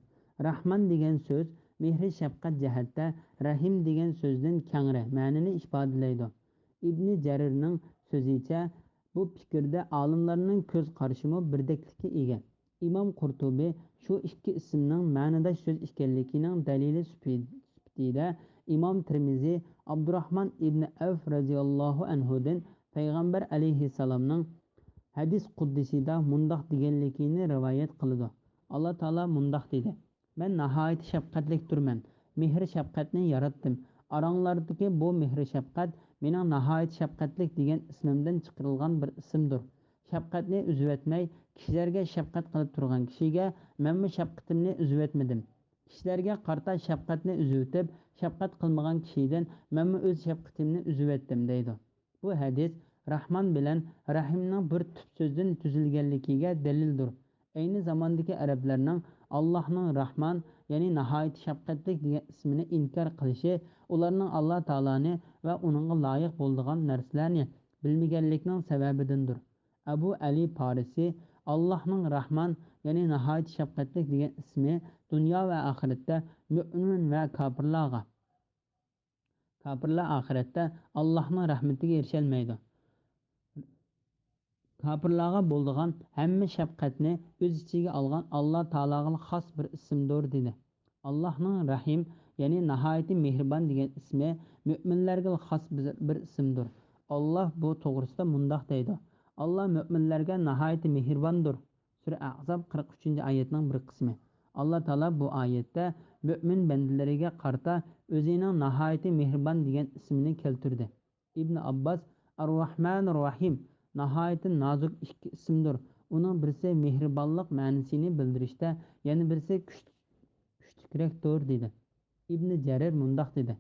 راھمان دېگەن سۆز مېھرى شەپقەت جەھەتتە، رەھىم دېگەن سۆزدىن كەڭرى مەنىنى ئىپادىلەيدۇ. ئىبنى جەرىرنىڭ سۆزىچە، بۇ پىكىردە ئالىملارنىڭ كۆز قارىشىمۇ بىردەكلىككە ئىگە. ئىمام قۇرتۇبى شۇ ئىككى ئىسىمنىڭ مەنىداش سۆز ئىكەنلىكىنىڭ دەلىلى سۈپى-، سۈپىتىدە ئىمام تىرمىزى ئابدۇراھمان ئىبنى ئەۋف رەزىياللاھۇ ئەنھۇدىن پەيغەمبەر ئەلەيھىسسالامنىڭ ھەدىس قۇددىسىدا مۇنداق دېگەنلىكىنى رىۋايەت قىلىدۇ: «ئاللا تائالا مۇنداق دېدى: مەن ناھايىتى شەپقەتلىكتۇرمەن، مېھرى شەپقەتنى ياراتتىم. ئاراڭلاردىكى بۇ مېھرى شەپقەت مېنىڭ ناھايىتى شەپقەتلىك دېگەن ئىسمىمدىن چىقىرىلغان بىر ئىسىمدۇر. شەپقەتنى ئۈزۈۋەتمەي، كىشىلەرگە شەپقەت قىلىپ تۇرغان كىشىگە مەنمۇ شەپقىتىمنى ئۈزۈۋەتمىدىم. كىشىلەرگە قارىتا شەپقەتنى ئۈزۈۋېتىپ، شەپقەت قىلمىغان كىشىدىن مەنمۇ ئۆز شەپقىتىمنى ئۈزۈۋەتتىم» دەيدۇ. بۇ ھەدىس راھمان بىلەن رەھىمنىڭ بىر تۈپ سۆزدىن تۈزۈلگەنلىكىگە دەلىلدۇر. ئەينى زاماندىكى ئەرەبلەرنىڭ ئاللاھنىڭ راھمان، يەنى ناھايىتى شەپقەتلىك دېگەن ئىسمىنى ئىنكار قىلىشى ئۇلارنىڭ ئاللا تائالانى ۋە ئۇنىڭغا لايىق بولىدىغان نەرسىلەرنى بىلمىگەنلىكىنىڭ سەۋەبىدىندۇر. ئەبۇ ئەلى پارىسى: «ئاللاھنىڭ راھمان، يەنى ناھايىتى شەپقەتلىك دېگەن ئىسمى دۇنيا ۋە ئاخىرەتتە مۆمىن ۋە كاپىرلارغا، كاپىرلار ئاخىرەتتە ئاللاھنىڭ رەھمىتىگە ئېرىشەلمەيدۇ. كاپىرلارغا بولىدىغان ھەممە شەپقەتنى ئۆز ئىچىگە ئالغان ئاللا تائالاغىلا خاس بىر ئىسىمدۇر» دېدى. ئاللاھنىڭ رەھىم، يەنى ناھايىتى مېھرىبان دېگەن ئىسمى مۆمىنلەرگىلا خاس بىر، بىر ئىسىمدۇر. ئاللاھ بۇ توغرىسىدا مۇنداق دەيدۇ: «ئاللاھ مۆمىنلەرگە ناھايىتى مېھرىباندۇر.» سۈرە ئەھزاب، قىرىق ئۈچىنچى ئايەتنىڭ بىر قىسمى. ئاللا تائالا بۇ ئايەتتە مۆمىن بەندىلىرىگە قارىتا ئۆزىنىڭ ناھايىتى مېھرىبان دېگەن ئىسمىنى كەلتۈردى. ئىبن ئابباس: «ئەر-راھمانىر راھىم، ناھايىتى نازۇك ئىككى ئىسىمدۇر. ئۇنىڭ بىرسى مېھرىبانلىق مەنىسىنى بىلدۈرۈشتە، يەنە بىرسى كۈچ-، كۈچلۈكرەكتۇر» دېدى. ئىبن جەرىر مۇنداق دېدى: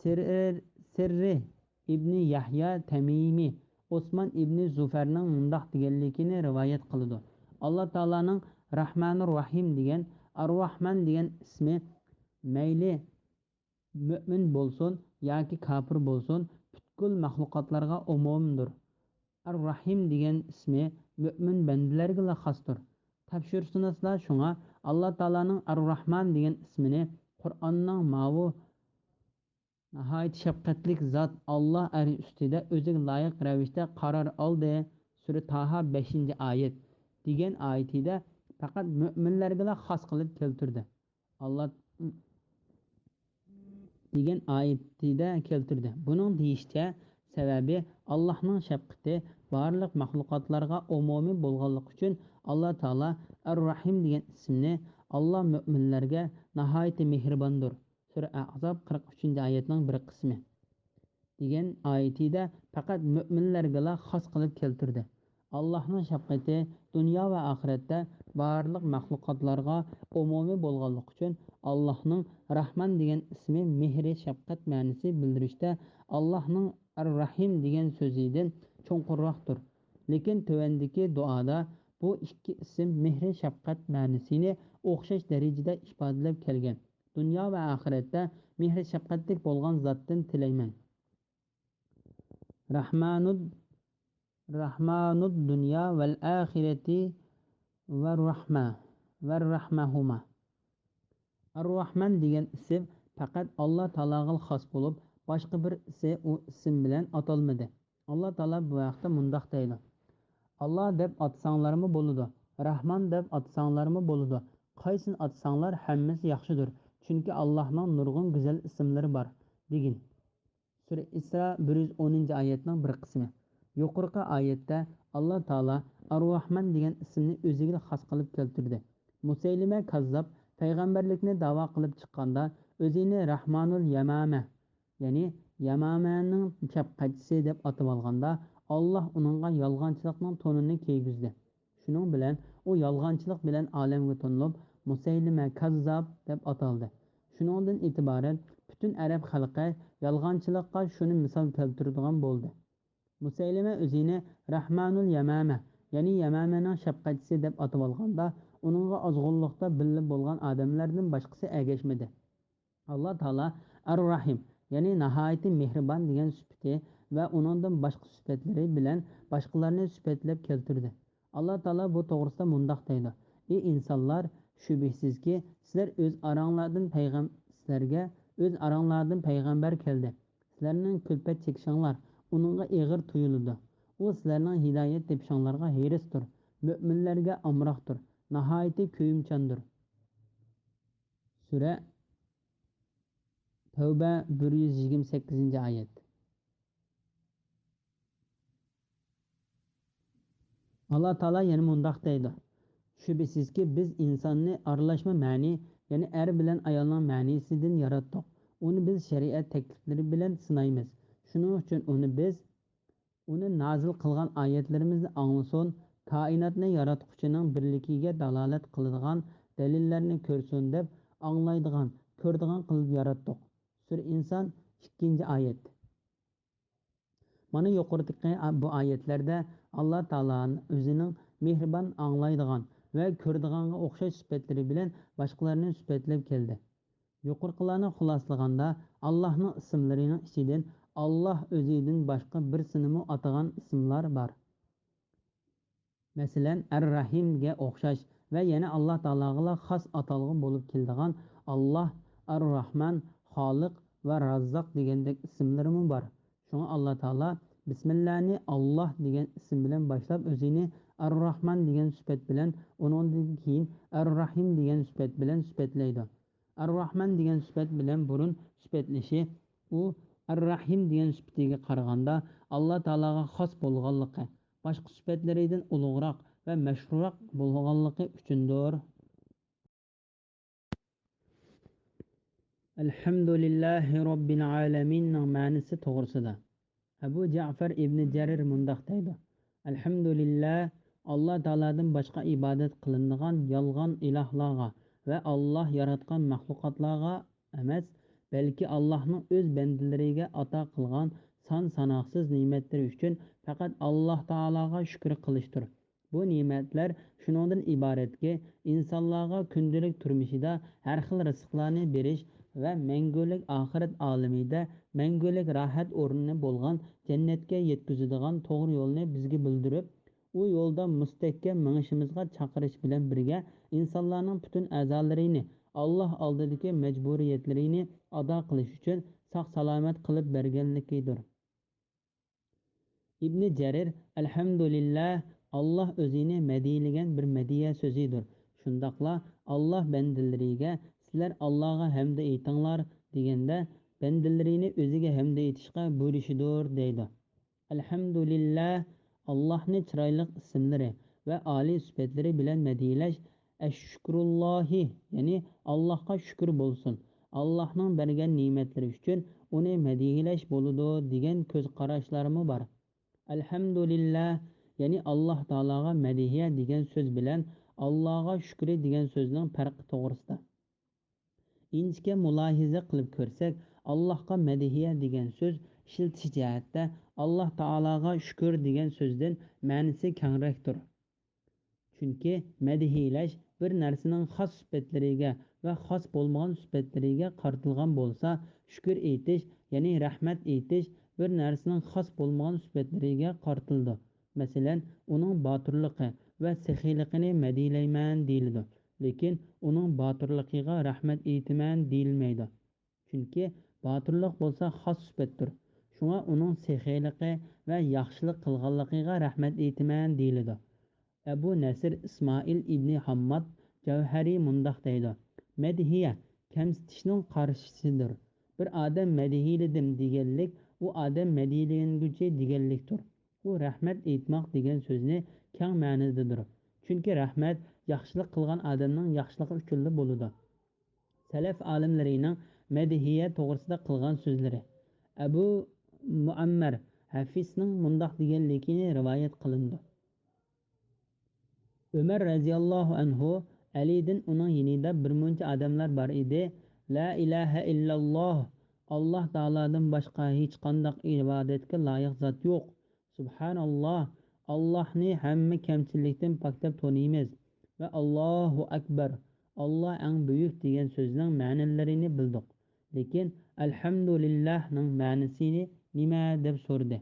سىرر-، سىررى ئىبنى يەھيا تەمىمى ئوسمان ئىبنى زۇفەرنىڭ مۇنداق دېگەنلىكىنى رىۋايەت قىلىدۇ: «ئاللا تائالانىڭ راھمانۇر راھىم دېگەن، ئەر-راھمان دېگەن ئىسمى مەيلى مۆمىن بولسۇن ياكى كاپىر بولسۇن، پۈتكۈل مەخلۇقاتلارغا ئومۇمدۇر. ئەر-راھىم دېگەن ئىسمى مۆمىن بەندىلەرگىلا خاستۇر. تەپسىرشۇناسلار شۇڭا ئاللا تائالانىڭ ئەر-راھمان دېگەن ئىسمىنى قۇرئاننىڭ ماۋۇ ناھايىتى شەپقەتلىك زات ئاللا ئەر ئۈستىدە ئۆزىگە لايىق رەۋىشتە قارار ئالدى، سۈرە تاھا، بەشىنچى ئايەت، دېگەن ئايىتىدە پەقەت مۆمىنلەرگىلا خاس قىلىپ كەلتۈردى. ئاللا دېگەن ئايىتىدە كەلتۈردى. بۇنىڭ دېيىشىچە، سەۋەبى، ئاللاھنىڭ شەپقىتى بارلىق مەخلۇقاتلارغا ئومۇمىي بولغانلىقى ئۈچۈن، ئاللا تائالا ئەر-راھىم دېگەن ئىسىمنى، ئاللا مۆمىنلەرگە ناھايىتى مېھرىباندۇر، سۈرە ئەھزاب، قىرىق ئۈچىنچى ئايەتنىڭ بىر قىسمى، دېگەن ئايىتىدە پەقەت مۆمىنلەرگىلا خاس قىلىپ كەلتۈردى. ئاللاھنىڭ شەپقىتى دۇنيا ۋە ئاخىرەتتە بارلىق مەخلۇقاتلارغا ئومۇمىي بولغانلىقى ئۈچۈن، ئاللاھنىڭ راھمان دېگەن ئىسمى مېھرى شەپقەت مەنىسى بىلدۈرۈشتە ئاللاھنىڭ ئەر-راھىم دېگەن سۆزىدىن چوڭقۇرراقتۇر. لېكىن تۆۋەندىكى دۇئادا بۇ ئىككى ئىسىم مېھرى شەپقەت مەنىسىنى ئوخشاش دەرىجىدە ئىپادىلەپ كەلگەن. دۇنيا ۋە ئاخىرەتتە مېھرى شەپقەتلىك بولغان زاتتىن تىلەيمەن. رەھمانۇد، رەھمانۇد دۇنيا ۋەل ئاخىرەتى ۋە رەھمە، ۋە رەھمەھۇما. ئەر-راھمان دېگەن ئىسىم پەقەت ئاللا تائالاغىلا خاس بولۇپ، باشقا بىرسى ئۇ ئىسىم بىلەن ئاتالمىدى. ئاللا تائالا بۇ ھەقتە مۇنداق دەيدۇ: «ئاللا دەپ ئاتىساڭلارمۇ بولىدۇ، راھمان دەپ ئاتىساڭلارمۇ بولىدۇ، قايسىنى ئاتىساڭلار ھەممىسى ياخشىدۇر، چۈنكى ئاللانىڭ نۇرغۇن گۈزەل ئىسىملىرى بار» دېگىن. سۈرە ئىسرا، بىر يۈز ئونىنچى ئايەتنىڭ بىر قىسمى. يۇقىرىقى ئايەتتە ئاللا تائالا ئەر-راھمان دېگەن ئىسىمنى ئۆزىگىلا خاس قىلىپ كەلتۈردى. مۇسەيلىمە كاززاپ پەيغەمبەرلىكنى داۋا قىلىپ چىققاندا، ئۆزىنى راھمانۇل يامامە، يەنى يامامەنىڭ شەپقەتچىسى دەپ ئاتىۋالغاندا، ئاللا ئۇنىڭغا يالغانچىلىقنىڭ تونىنى كىيگۈزدى. شۇنىڭ بىلەن ئۇ يالغانچىلىق بىلەن ئالەمگە تونۇلۇپ، مۇسەيلىمە كاززاب دەپ ئاتالدى. شۇنىڭدىن ئېتىبارەن پۈتۈن ئەرەب خەلقى يالغانچىلىققا شۇنى مىسال كەلتۈرىدىغان بولدى. مۇسەيلىمە ئۆزىنى رەھمانۇل يەمامە، يەنى يەمامەنىڭ شەپقەتچىسى دەپ ئاتىۋالغاندا، ئۇنىڭغا ئازغۇنلۇقتا بىللە بولغان ئادەملەردىن باشقىسى ئەگەشمىدى. ئاللا تائالا ئەر-راھىم، يەنى ناھايىتى مېھرىبان دېگەن سۈپىتى ۋە ئۇنىڭدىن باشقا سۈپەتلىرى بىلەن باشقىلارنى سۈپەتلەپ كەلتۈردى. ئاللا تائالا بۇ توغرىسىدا مۇنداق دەيدۇ: ئى ئىنسانلار، شۈبھىسىزكى، سىلەر ئۆز ئاراڭلاردىن پەيغەم-، سىلەرگە ئۆز ئاراڭلاردىن پەيغەمبەر كەلدى. سىلەرنىڭ كۈلپەت چېكىشىڭلار ئۇنىڭغا ئېغىر تۇيۇلىدۇ. ئۇ سىلەرنىڭ ھىدايەت تېپىشىڭلارغا ھېرىستۇر، مۆمىنلەرگە ئامراقتۇر، ناھايىتى كۆيۈمچاندۇر. سۈرە تەۋبە، بىر يۈز يىگىرمە سەككىزىنچى ئايەت. ئاللا تائالا يەنە مۇنداق دەيدۇ: شۈبھىسىزكى، بىز ئىنساننى ئارىلاشما مەنى، يەنى ئەر بىلەن ئايالنىڭ مەنىسىدىن ياراتتۇق. ئۇنى بىز شەرىئەت تەكلىپلىرى بىلەن سىنايمىز. شۇنىڭ ئۈچۈن ئۇنى بىز، ئۇنى نازىل قىلغان ئايەتلىرىمىزنى ئاڭلىسۇن، كائىناتنى ياراتقۇچىنىڭ بىرلىكىگە دالالەت قىلىدىغان دەلىللەرنى كۆرسۇن دەپ، ئاڭلايدىغان، كۆرىدىغان قىلىپ ياراتتۇق. سۈرە ئىنسان، ئىككىنچى ئايەت. مانا يۇقىرىدىكى بۇ ئايەتلەردە ئاللا تائالا ئۆزىنىڭ مېھرىبان، ئاڭلايدىغان ۋە كۆرىدىغانغا ئوخشاش سۈپەتلىرى بىلەن باشقىلارنى سۈپەتلەپ كەلدى. يۇقىرىقىلارنى خۇلاسىلىغاندا، ئاللاھنىڭ ئىسىملىرىنىڭ ئىچىدىن ئاللاھ ئۆزىدىن باشقا بىرسىنىمۇ ئاتىغان ئىسىملار بار. مەسىلەن، ئەر-راھىمگە ئوخشاش ۋە يەنە ئاللا تائالاغىلا خاس ئاتالغۇ بولۇپ كېلىدىغان ئاللا، ئەر-راھمان، خالىق ۋە راززاق دېگەندەك ئىسىملىرىمۇ بار. شۇڭا ئاللا تائالا بىسمىللانى ئاللا دېگەن ئىسىم بىلەن باشلاپ، ئۆزىنى ئەر-راھمان دېگەن سۈپەت بىلەن، ئۇنىڭدىن كېيىن ئەر-راھىم دېگەن سۈپەت بىلەن سۈپەتلەيدۇ. ئەر-راھمان دېگەن سۈپەت بىلەن بۇرۇن سۈپەتلىشى، ئۇ ئەر-راھىم دېگەن سۈپىتىگە قارىغاندا ئاللا تائالاغا خاس بولغانلىقى، باشقا سۈپەتلىرىدىن ئۇلۇغراق ۋە مەشھۇرراق بولغانلىقى ئۈچۈندۇر. ئەلھەمدۇلىللاھى رەببىل ئالەمىننىڭ مەنىسى توغرىسىدا. ئەبۇ جەئفەر ئىبنى جەرىر مۇنداق دەيدۇ: ئەلھەمدۇلىللا، ئاللا تائالادىن باشقا ئىبادەت قىلىنىدىغان يالغان ئىلاھلارغا ۋە ئاللا ياراتقان مەخلۇقاتلارغا ئەمەس، بەلكى ئاللانىڭ ئۆز بەندىلىرىگە ئاتا قىلغان سان-ساناقسىز نېمەتلىرى ئۈچۈن پەقەت ئاللا تائالاغا شۈكۈر قىلىشتۇر. بۇ نېمەتلەر شۇنىڭدىن ئىبارەتكى، ئىنسانلارغا كۈندىلىك تۇرمۇشىدا ھەر خىل رىزىقلارنى بېرىش ۋە مەڭگۈلۈك ئاخىرەت ئالىمىدە مەڭگۈلۈك راھەت ئورنى بولغان جەننەتكە يەتكۈزىدىغان توغرا يولنى بىزگە بىلدۈرۈپ، ئۇ يولدا مۇستەھكەم مېڭىشىمىزغا چاقىرىش بىلەن بىرگە، ئىنسانلارنىڭ پۈتۈن ئەزالىرىنى ئاللا ئالدىدىكى مەجبۇرىيەتلىرىنى ئادا قىلىش ئۈچۈن ساق-سالامەت قىلىپ بەرگەنلىكىدۇر. ئىبنى جەرىر، ئەلھەمدۇلىللا، ئاللا ئۆزىنى مەدھىيلىگەن بىر مەدھىيە سۆزىدۇر. شۇنداقلا ئاللا بەندىلىرىگە، سىلەر ئاللاغا ھەمدە ئېيتىڭلار دېگەندە، بەندىلىرىنى ئۆزىگە ھەمدە ئېيتىشقا بۇيرۇشىدۇر دەيدۇ. ئەلھەمدۇلىللا، ئاللاھنى چىرايلىق ئىسىملىرى ۋە ئالىي سۈپەتلىرى بىلەن مەدھىيلەش، ئەششۇكرۇللاھى، يەنى ئاللاھقا شۈكۈر بولسۇن، ئاللاھنىڭ بەرگەن نېمەتلىرى ئۈچۈن ئۇنى مەدھىيلەش بولىدۇ، دېگەن كۆز قاراشلارمۇ بار. ئەلھەمدۇلىللا، يەنى ئاللاھ تائالاغا مەدھىيە دېگەن سۆز بىلەن ئاللاغا شۈكرى دېگەن سۆزنىڭ پەرقى توغرىسىدا. ئىنچىكە مۇلاھىزە قىلىپ كۆرسەك، ئاللاھقا مەدھىيە دېگەن سۆز ئىشلىتىش جەھەتتە ئاللاھ تائالاغا شۈكۈر دېگەن سۆزدىن مەنىسى كەڭرەكتۇر. چۈنكى مەدھىيلەش بىر نەرسىنىڭ خاس سۈپەتلىرىگە ۋە خاس بولمىغان سۈپەتلىرىگە قارىتىلغان بولسا، شۈكۈر ئېيتىش، يەنى رەھمەت ئېيتىش بىر نەرسىنىڭ خاس بولمىغان سۈپەتلىرىگە قارىتىلىدۇ. مەسىلەن، ئۇنىڭ باتۇرلۇقى ۋە سېخىيلىقىنى مەدھىيلەيمەن دېيىلىدۇ. لېكىن ئۇنىڭ باتۇرلۇقىغا رەھمەت ئېيتىمەن دېيىلمەيدۇ. چۈنكى باتۇرلۇق بولسا خاس سۈپەتتۇر. شۇڭا ئۇنىڭ سېخىيلىقى ۋە ياخشىلىق قىلغانلىقىغا رەھمەت ئېيتىمەن دېيىلىدۇ. ئەبۇ نەسىر ئىسمائىل ئىبنى ھامماد جەۋھەرى مۇنداق دەيدۇ: مەدھىيە كەمسىتىشنىڭ قارشىسىدۇر. بىر ئادەم مەدھىيلىدىم دېگەنلىك، ئۇ ئادەم مەدھىيلەنگۈچى دېگەنلىكتۇر. ئۇ رەھمەت ئېيتماق دېگەن سۆزنى كەڭ مەنىدىدۇر. چۈنكى رەھمەت ياخشىلىق قىلغان ئادەمنىڭ ياخشىلىقى ئۈچۈنلا بولىدۇ. سەلەف ئالىملىرىنىڭ مەدھىيە توغرىسىدا قىلغان سۆزلىرى. ئەبۇ مۇئەممەر ھەفىسنىڭ مۇنداق دېگەنلىكىنى رىۋايەت قىلىنىدۇ: ئۆمەر رەزىياللاھۇ ئەنھۇ، ئەلىدىن ئۇنىڭ يېنىدا بىر مۇنچە ئادەملەر بار ئىدى، لا ئىلاھە ئىللاللاھ، ئاللاھ تائالادىن باشقا ھېچقانداق ئىبادەتكە لايىق زات يوق. سۇبھاناللاھ، ئاللاھنى ھەممە كەمچىلىكتىن پاكلاپ تونۇيمىز ۋە ئاللاھۇ ئەكبەر، ئاللاھ ئەڭ بۈيۈك دېگەن سۆزنىڭ مەنىلىرىنى بىلدۇق. لېكىن ئەلھەمدۇلىللاھنىڭ مەنىسى نېمە دەپ سورىدى.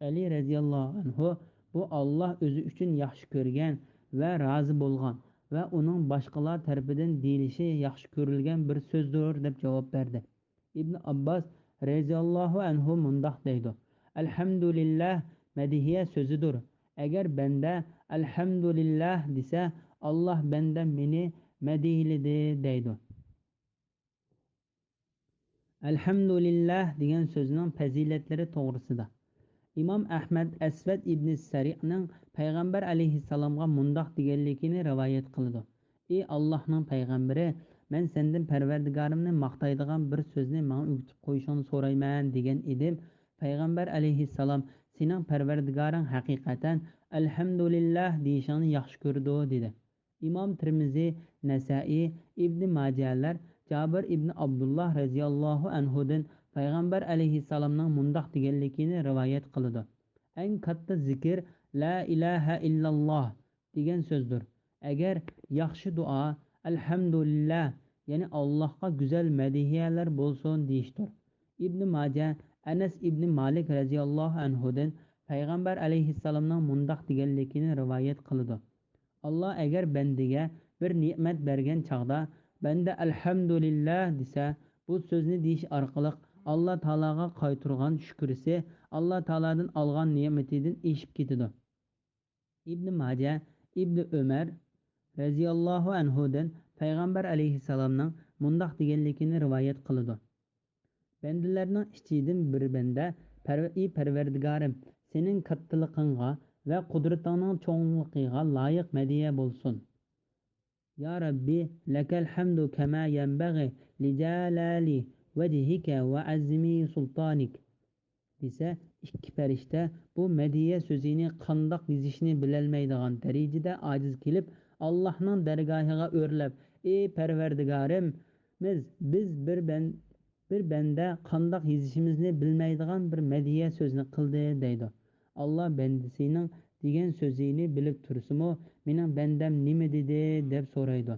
ئەلى رەزىياللاھۇ ئەنھۇ بۇ ئاللاھ ئۆزى ئۈچۈن ياخشى كۆرگەن ۋە رازى بولغان ۋە ئۇنىڭ باشقىلار تەرىپىدىن دېيىلىشى ياخشى كۆرۈلگەن بىر سۆزدۇر دەپ جاۋاب بەردى. ئىبن ئابباس رەزىياللاھۇ ئەنھۇ مۇنداق دەيدۇ، ئەلھەمدۇلىللاھ مەدھىيە سۆزىدۇر. ئەگەر بەندە ئەلھەمدۇلىللاھ دېسە، ئاللاھ بەندە مېنى مەدھىيلىدى دەيدۇ. ئەلھەمدۇلىللاھ دېگەن سۆزنىڭ پەزىلەتلىرى توغرىسىدا. ئىمام ئەھمەد ئەسۋەد ئىبنى سەرىئنىڭ پەيغەمبەر ئەلەيھىسسالامغا مۇنداق دېگەنلىكىنى رىۋايەت قىلىدۇ، ئى ئاللاھنىڭ پەيغەمبىرى، مەن سەندىن پەرۋەردىگارىمنى ماختايدىغان بىر سۆزنى ماڭا ئۆگىتىپ قويۇشۇڭنى سورايمەن دېگەن ئىدىم. پەيغەمبەر ئەلەيھىسسالام، سېنىڭ پەرۋەردىگارىڭ ھەقىقەتەن ئەلھەمدۇلىللاھ دېيىشىڭنى ياخشى كۆرىدۇ دېدى. ئىمام تىرمىزى، نەسائىي، ئىبنى ماجەلەر جابىر ئىبنى ئابدۇللاھ رەزىياللاھۇ ئەنھۇدىن پەيغەمبەر ئەلەيھىسسالامنىڭ مۇنداق دېگەنلىكىنى رىۋايەت قىلىدۇ، ئەڭ كاتتا زىكىر لا ئىلاھە ئىللاللاھ دېگەن سۆزدۇر. ئەگەر ياخشى دۇئا ئەلھەمدۇلىللاھ، يەنى ئاللاھقا گۈزەل مەدھىيەلەر بولسۇن دېيىشتۇر. ئىبنى ماجە ئەنەس ئىبنى مالىك رەزىياللاھۇ ئەنھۇدىن پەيغەمبەر ئەلەيھىسسالامنىڭ مۇنداق دېگەنلىكىنى رىۋايەت قىلىدۇ، ئاللاھ ئەگەر بەندىگە بىر نېمەت بەرگەن چاغدا، بەندە ئەلھەمدۇلىللاھ دېسە، بۇ سۆزنى دېيىش ئارقىلىق ئاللاھ تائالاغا قايتۇرغان شۈكرىسى ئاللاھ تائالادىن ئالغان نېمىتىدىن ئېشىپ كېتىدۇ. ئىبنى ماجە ئىبنى ئۆمەر رەزىياللاھۇ ئەنھۇدىن پەيغەمبەر ئەلەيھىسسالامنىڭ مۇنداق دېگەنلىكىنى رىۋايەت قىلىدۇ، بەندىلەرنىڭ ئىچىدىن بىر بەندە، پەرۋ-، ئى پەرۋەردىگارىم، سېنىڭ كاتتىلىقىڭغا ۋە قۇدرىتىڭنىڭ چوڭلۇقىغا لايىق مەدھىيە بولسۇن. يا رەببى، لەكەل ھەمدۇ كەما يەنبەغى لىجالالى ۋەجھىكە ۋە ئەزىمى سۇلتانىك دېسە، ئىككى پەرىشتە بۇ مەدھىيە سۆزىنى قانداق يېزىشنى بىلەلمەيدىغان دەرىجىدە ئاجىز كېلىپ، ئاللاھنىڭ دەرگاھىغا ئۆرلەپ، ئى پەرۋەردىگارىمىز، بىز بىر بەن-، بىر بەندە قانداق يېزىشىمىزنى بىلمەيدىغان بىر مەدھىيە سۆزنى قىلدى دەيدۇ. ئاللاھ بەندىسىنىڭ دېگەن سۆزىنى بىلىپ تۇرسىمۇ، مېنىڭ بەندەم نېمە دېدى دەپ سورايدۇ.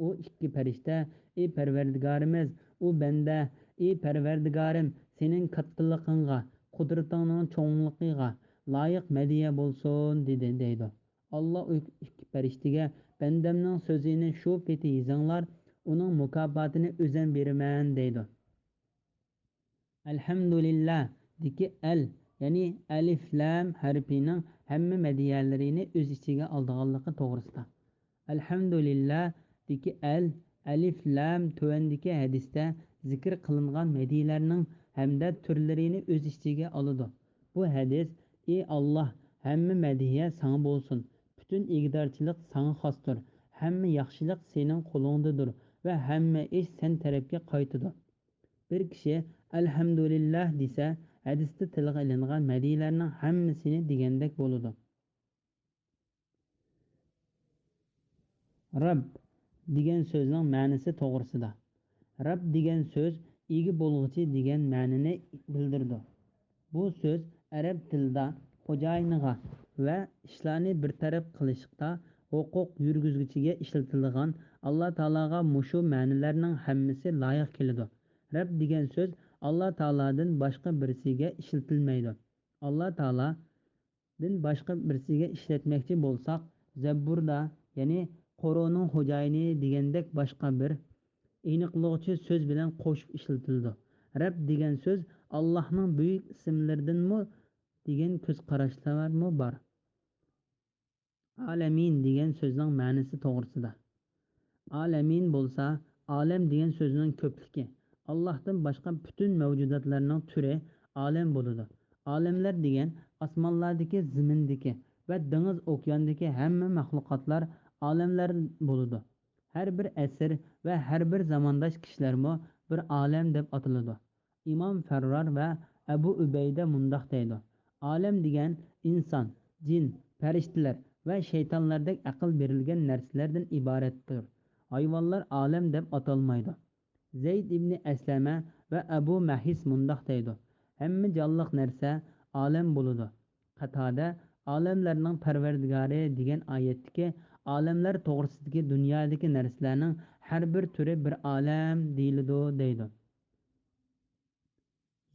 ئۇ ئىككى پەرىشتە، ئى پەرۋەردىگارىمىز، ئۇ بەندە، ئى پەرۋەردىگارىم، سېنىڭ كاتتىلىقىڭغا، قۇدرىتىڭنىڭ چوڭلۇقىغا لايىق مەدھىيە بولسۇن دېدى دەيدۇ. ئاللاھ ئۇ ئىككى پەرىشتىگە، بەندەمنىڭ سۆزىنى شۇ پېتى يېزىڭلار، ئۇنىڭ مۇكاپاتىنى ئۆزەم بېرىمەن دەيدۇ. ئەلھەمدۇلىللاھ دىكى ئەل، يەنى ئەلىف لام ھەرپىنىڭ ھەممە مەدھىيەلىرىنى ئۆز ئىچىگە ئالىدىغانلىقى توغرىسىدا. ئەلھەمدۇلىللاھ دىكى ئەل، ئەلىف لام تۆۋەندىكى ھەدىستە زىكىر قىلىنغان مەدھىيەلەرنىڭ ھەمدە تۈرلىرىنى ئۆز ئىچىگە ئالىدۇ. بۇ ھەدىس، ئى ئاللاھ، ھەممە مەدھىيە ساڭا بولسۇن، پۈتۈن ئىگىدارچىلىق ساڭا خاستۇر، ھەممە ياخشىلىق سېنىڭ قولۇڭدىدۇر ۋە ھەممە ئىش سەن تەرەپكە قايتىدۇ. بىر كىشى ئەلھەمدۇلىللاھ دېسە، ھەدىستە تىلغا ئېلىنغان مەدھىيەلەرنىڭ ھەممىسىنى دېگەندەك بولىدۇ. رەب دېگەن سۆزنىڭ مەنىسى توغرىسىدا. رەب دېگەن سۆز ئىگە بولغۇچى دېگەن مەنىنى بىلدۈرىدۇ. بۇ سۆز ئەرەب تىلىدا خوجايىنىغا ۋە ئىشلارنى بىر تەرەپ قىلىشتا ھوقۇق يۈرگۈزگۈچىگە ئىشلىتىلىدىغان، ئاللا تائالاغا مۇشۇ مەنىلەرنىڭ ھەممىسى لايىق كېلىدۇ. رەب دېگەن سۆز ئاللا تائالادىن باشقا بىرسىگە ئىشلىتىلمەيدۇ. ئاللا تائالادىن باشقا بىرسىگە ئىشلەتمەكچى بولساق، زەبۇردا، يەنى قورۇنىڭ خوجايىنى دېگەندەك باشقا بىر ئېنىقلىغۇچى سۆز بىلەن قوشۇپ ئىشلىتىلىدۇ. رەب دېگەن سۆز ئاللاھنىڭ بۈيۈك ئىسىملىرىدىنمۇ دېگەن كۆز قاراشلارمۇ بار. ئالەمىن دېگەن سۆزنىڭ مەنىسى توغرىسىدا. ئالەمىن بولسا، ئالەم دېگەن سۆزنىڭ كۆپلۈكى، ئاللاھتىن باشقا پۈتۈن مەۋجۇداتلارنىڭ تۈرى ئالەم بولىدۇ. ئالەملەر دېگەن ئاسمانلاردىكى، زېمىندىكى ۋە دېڭىز، ئوكياندىكى ھەممە مەخلۇقاتلار ئالەملەر بولىدۇ. ھەر بىر ئەسىر ۋە ھەر بىر زامانداش كىشىلەرمۇ بىر ئالەم دەپ ئاتىلىدۇ. ئىمام فەررار ۋە ئەبۇ ئۈبەيدە مۇنداق دەيدۇ، ئالەم دېگەن ئىنسان، جىن، پەرىشتىلەر ۋە شەيتانلاردەك ئەقىل بېرىلگەن نەرسىلەردىن ئىبارەتتۇر. ھايۋانلار ئالەم دەپ ئاتالمايدۇ. زەيد ئىبنى ئەسلەمە ۋە ئەبۇ مەھىس مۇنداق دەيدۇ: ھەممە جانلىق نەرسە ئالەم بولىدۇ. قاتادە «ئالەملەرنىڭ پەرۋەردىگارى» دېگەن ئايەتتىكى «ئالەملەر توغرىسىدىكى دۇنيادىكى نەرسىلەرنىڭ ھەر بىر تۈرى بىر ئالەم دېيىلىدۇ» دەيدۇ.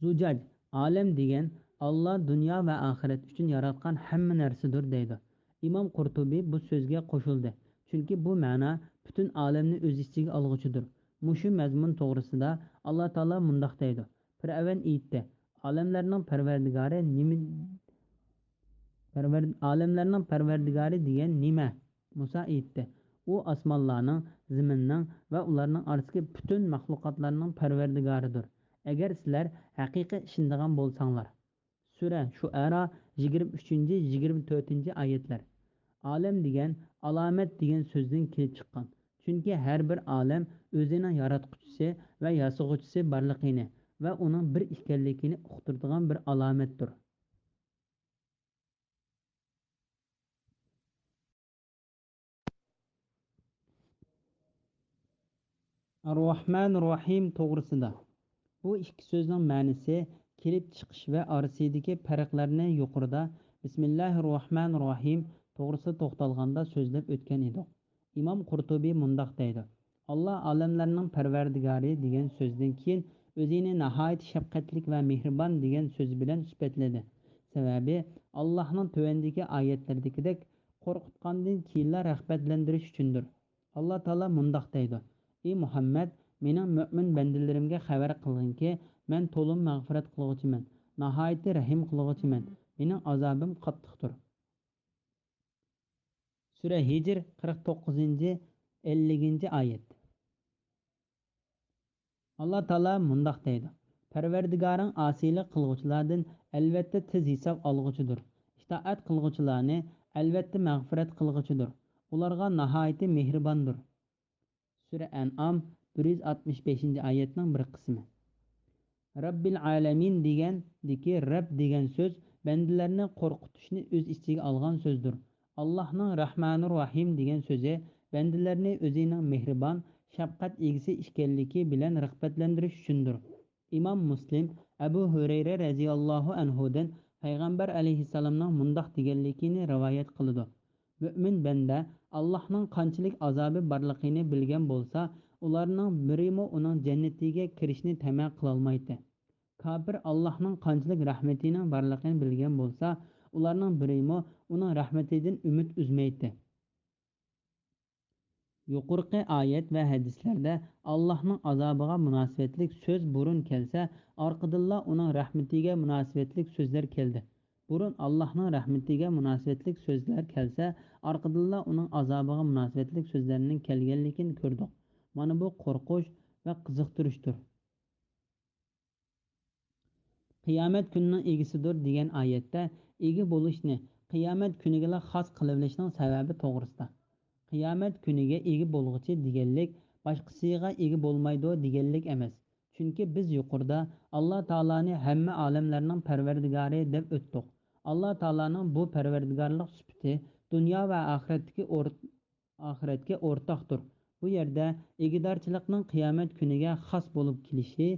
زۇجاج، ئالەم دېگەن ئاللا دۇنيا ۋە ئاخىرەت ئۈچۈن ياراتقان ھەممە نەرسىدۇر دەيدۇ. ئىمام قۇرتۇبى بۇ سۆزگە قوشۇلدى، چۈنكى بۇ مەنا پۈتۈن ئالەمنى ئۆز ئىچىگە ئالغۇچىدۇر. مۇشۇ مەزمۇن توغرىسىدا ئاللا تائالا مۇنداق دەيدۇ: پىرئەۋن ئېيتتى: «ئالەملەرنىڭ پەرۋەردىگارى نېمە؟ پەرۋەر-، ئالەملەرنىڭ پەرۋەردىگارى دېگەن نېمە؟» مۇسا ئېيتتى: «ئۇ ئاسمانلارنىڭ، زېمىننىڭ ۋە ئۇلارنىڭ ئارىسىدىكى پۈتۈن مەخلۇقاتلارنىڭ پەرۋەردىگارىدۇر، ئەگەر سىلەر ھەقىقىي ئىشىنىدىغان بولساڭلار.» سۈرە شۇئەرا، يىگىرمە ئۈچىنچى، يىگىرمە تۆتىنچى ئايەتلەر. ئالەم دېگەن ئالامەت دېگەن سۆزدىن كېلىپ چىققان. چۈنكى ھەر بىر ئالەم ئۆزىنىڭ ياراتقۇچىسى ۋە ياسىغۇچىسى بارلىقىنى ۋە ئۇنىڭ بىر ئىكەنلىكىنى ئۇقتۇرىدىغان بىر ئالامەتتۇر. ئەر-راھمان رەھىم توغرىسىدا. بۇ ئىككى سۆزنىڭ مەنىسى، كېلىپ چىقىش ۋە ئارىسىدىكى پەرقلەرنى يۇقىرىدا بىسمىللاھىر راھمانىر راھىم توغرىسىدا توختالغاندا سۆزلەپ ئۆتكەن ئىدۇق. ئىمام قۇرتۇبى مۇنداق دەيدۇ: ئاللا ئالەملەرنىڭ پەرۋەردىگارى دېگەن سۆزدىن كېيىن ئۆزىنى ناھايىتى شەپقەتلىك ۋە مېھرىبان دېگەن سۆز بىلەن سۈپەتلىدى. سەۋەبى، ئاللاھنىڭ تۆۋەندىكى ئايەتلەردىكىدەك قورقۇتقاندىن كېيىنلا رەغبەتلەندۈرۈش ئۈچۈندۇر. ئاللا تائالا مۇنداق دەيدۇ: ئى مۇھەممەد، مېنىڭ مۆمىن بەندىلىرىمگە خەۋەر قىلغىنكى، مەن تولىمۇ مەغپىرەت قىلغۇچىمەن، ناھايىتى رەھىم قىلغۇچىمەن، مېنىڭ ئازابىم قاتتىقتۇر. سۈرە ھىجر، قىرىق توققۇزىنچى، ئەللىكىنچى ئايەت. ئاللا تائالا مۇنداق دەيدۇ: پەرۋەردىگارىڭ ئاسىيلىق قىلغۇچىلاردىن ئەلۋەتتە تېز ھېساب ئالغۇچىدۇر، ئىتائەت قىلغۇچىلارنى ئەلۋەتتە مەغپىرەت قىلغۇچىدۇر، ئۇلارغا ناھايىتى مېھرىباندۇر. سۈرە ئەنئام، بىر يۈز ئاتمىش بەشىنچى ئايەتنىڭ بىر قىسمى. رەببىل ئالەمىن دېگەندىكى رەب دېگەن سۆز بەندىلەرنى قورقۇتۇشنى ئۆز ئىچىگە ئالغان سۆزدۇر. ئاللاھنىڭ رەھمانىر رەھىم دېگەن سۆزى بەندىلەرنى ئۆزىنىڭ مېھرىبان، شەپقەت ئىگىسى ئىكەنلىكى بىلەن رىغبەتلەندۈرۈش ئۈچۈندۇر. ئىمام مۇسلىم ئەبۇ ھۇرەيرە رەزىياللاھۇ ئەنھۇدىن پەيغەمبەر ئەلەيھىسسالامنىڭ مۇنداق دېگەنلىكىنى رىۋايەت قىلىدۇ: مۆمىن بەندە ئاللاھنىڭ قانچىلىك ئازابى بارلىقىنى بىلگەن بولسا، ئۇلارنىڭ بىرىمۇ ئۇنىڭ جەننىتىگە كىرىشنى تەمە قىلالمايتتى. كاپىر ئاللاھنىڭ قانچىلىك رەھمىتىنىڭ بارلىقىنى بىلگەن بولسا، ئۇلارنىڭ بىرىمۇ ئۇنىڭ رەھمىتىدىن ئۈمىد ئۈزمەيتتى. يۇقىرىقى ئايەت ۋە ھەدىسلەردە ئاللاھنىڭ ئازابىغا مۇناسىۋەتلىك سۆز بۇرۇن كەلسە، ئارقىدىنلا ئۇنىڭ رەھمىتىگە مۇناسىۋەتلىك سۆزلەر كەلدى. بۇرۇن ئاللاھنىڭ رەھمىتىگە مۇناسىۋەتلىك سۆزلەر كەلسە، ئارقىدىنلا ئۇنىڭ ئازابىغا مۇناسىۋەتلىك سۆزلەرنىڭ كەلگەنلىكىنى كۆردۇق. مانا بۇ قورقۇش ۋە قىزىقتۇرۇشتۇر. قىيامەت كۈنىنىڭ ئىگىسىدۇر دېگەن ئايەتتە ئىگە بولۇشنى قىيامەت كۈنىگىلا خاس قىلىۋېلىشنىڭ سەۋەبى توغرىسىدا. قىيامەت كۈنىگە ئىگە بولغۇچى دېگەنلىك باشقىسىغا ئىگە بولمايدۇ دېگەنلىك ئەمەس. چۈنكى بىز يۇقىرىدا ئاللا تائالانى ھەممە ئالەملەرنىڭ پەرۋەردىگارى دەپ ئۆتتۇق. ئاللا تائالانىڭ بۇ پەرۋەردىگارلىق سۈپىتى دۇنيا ۋە ئاخىرەتتىكى ئور-، ئاخىرەتكە ئورتاقتۇر. بۇ يەردە ئىگىدارچىلىقنىڭ قىيامەت كۈنىگە خاس بولۇپ كېلىشى،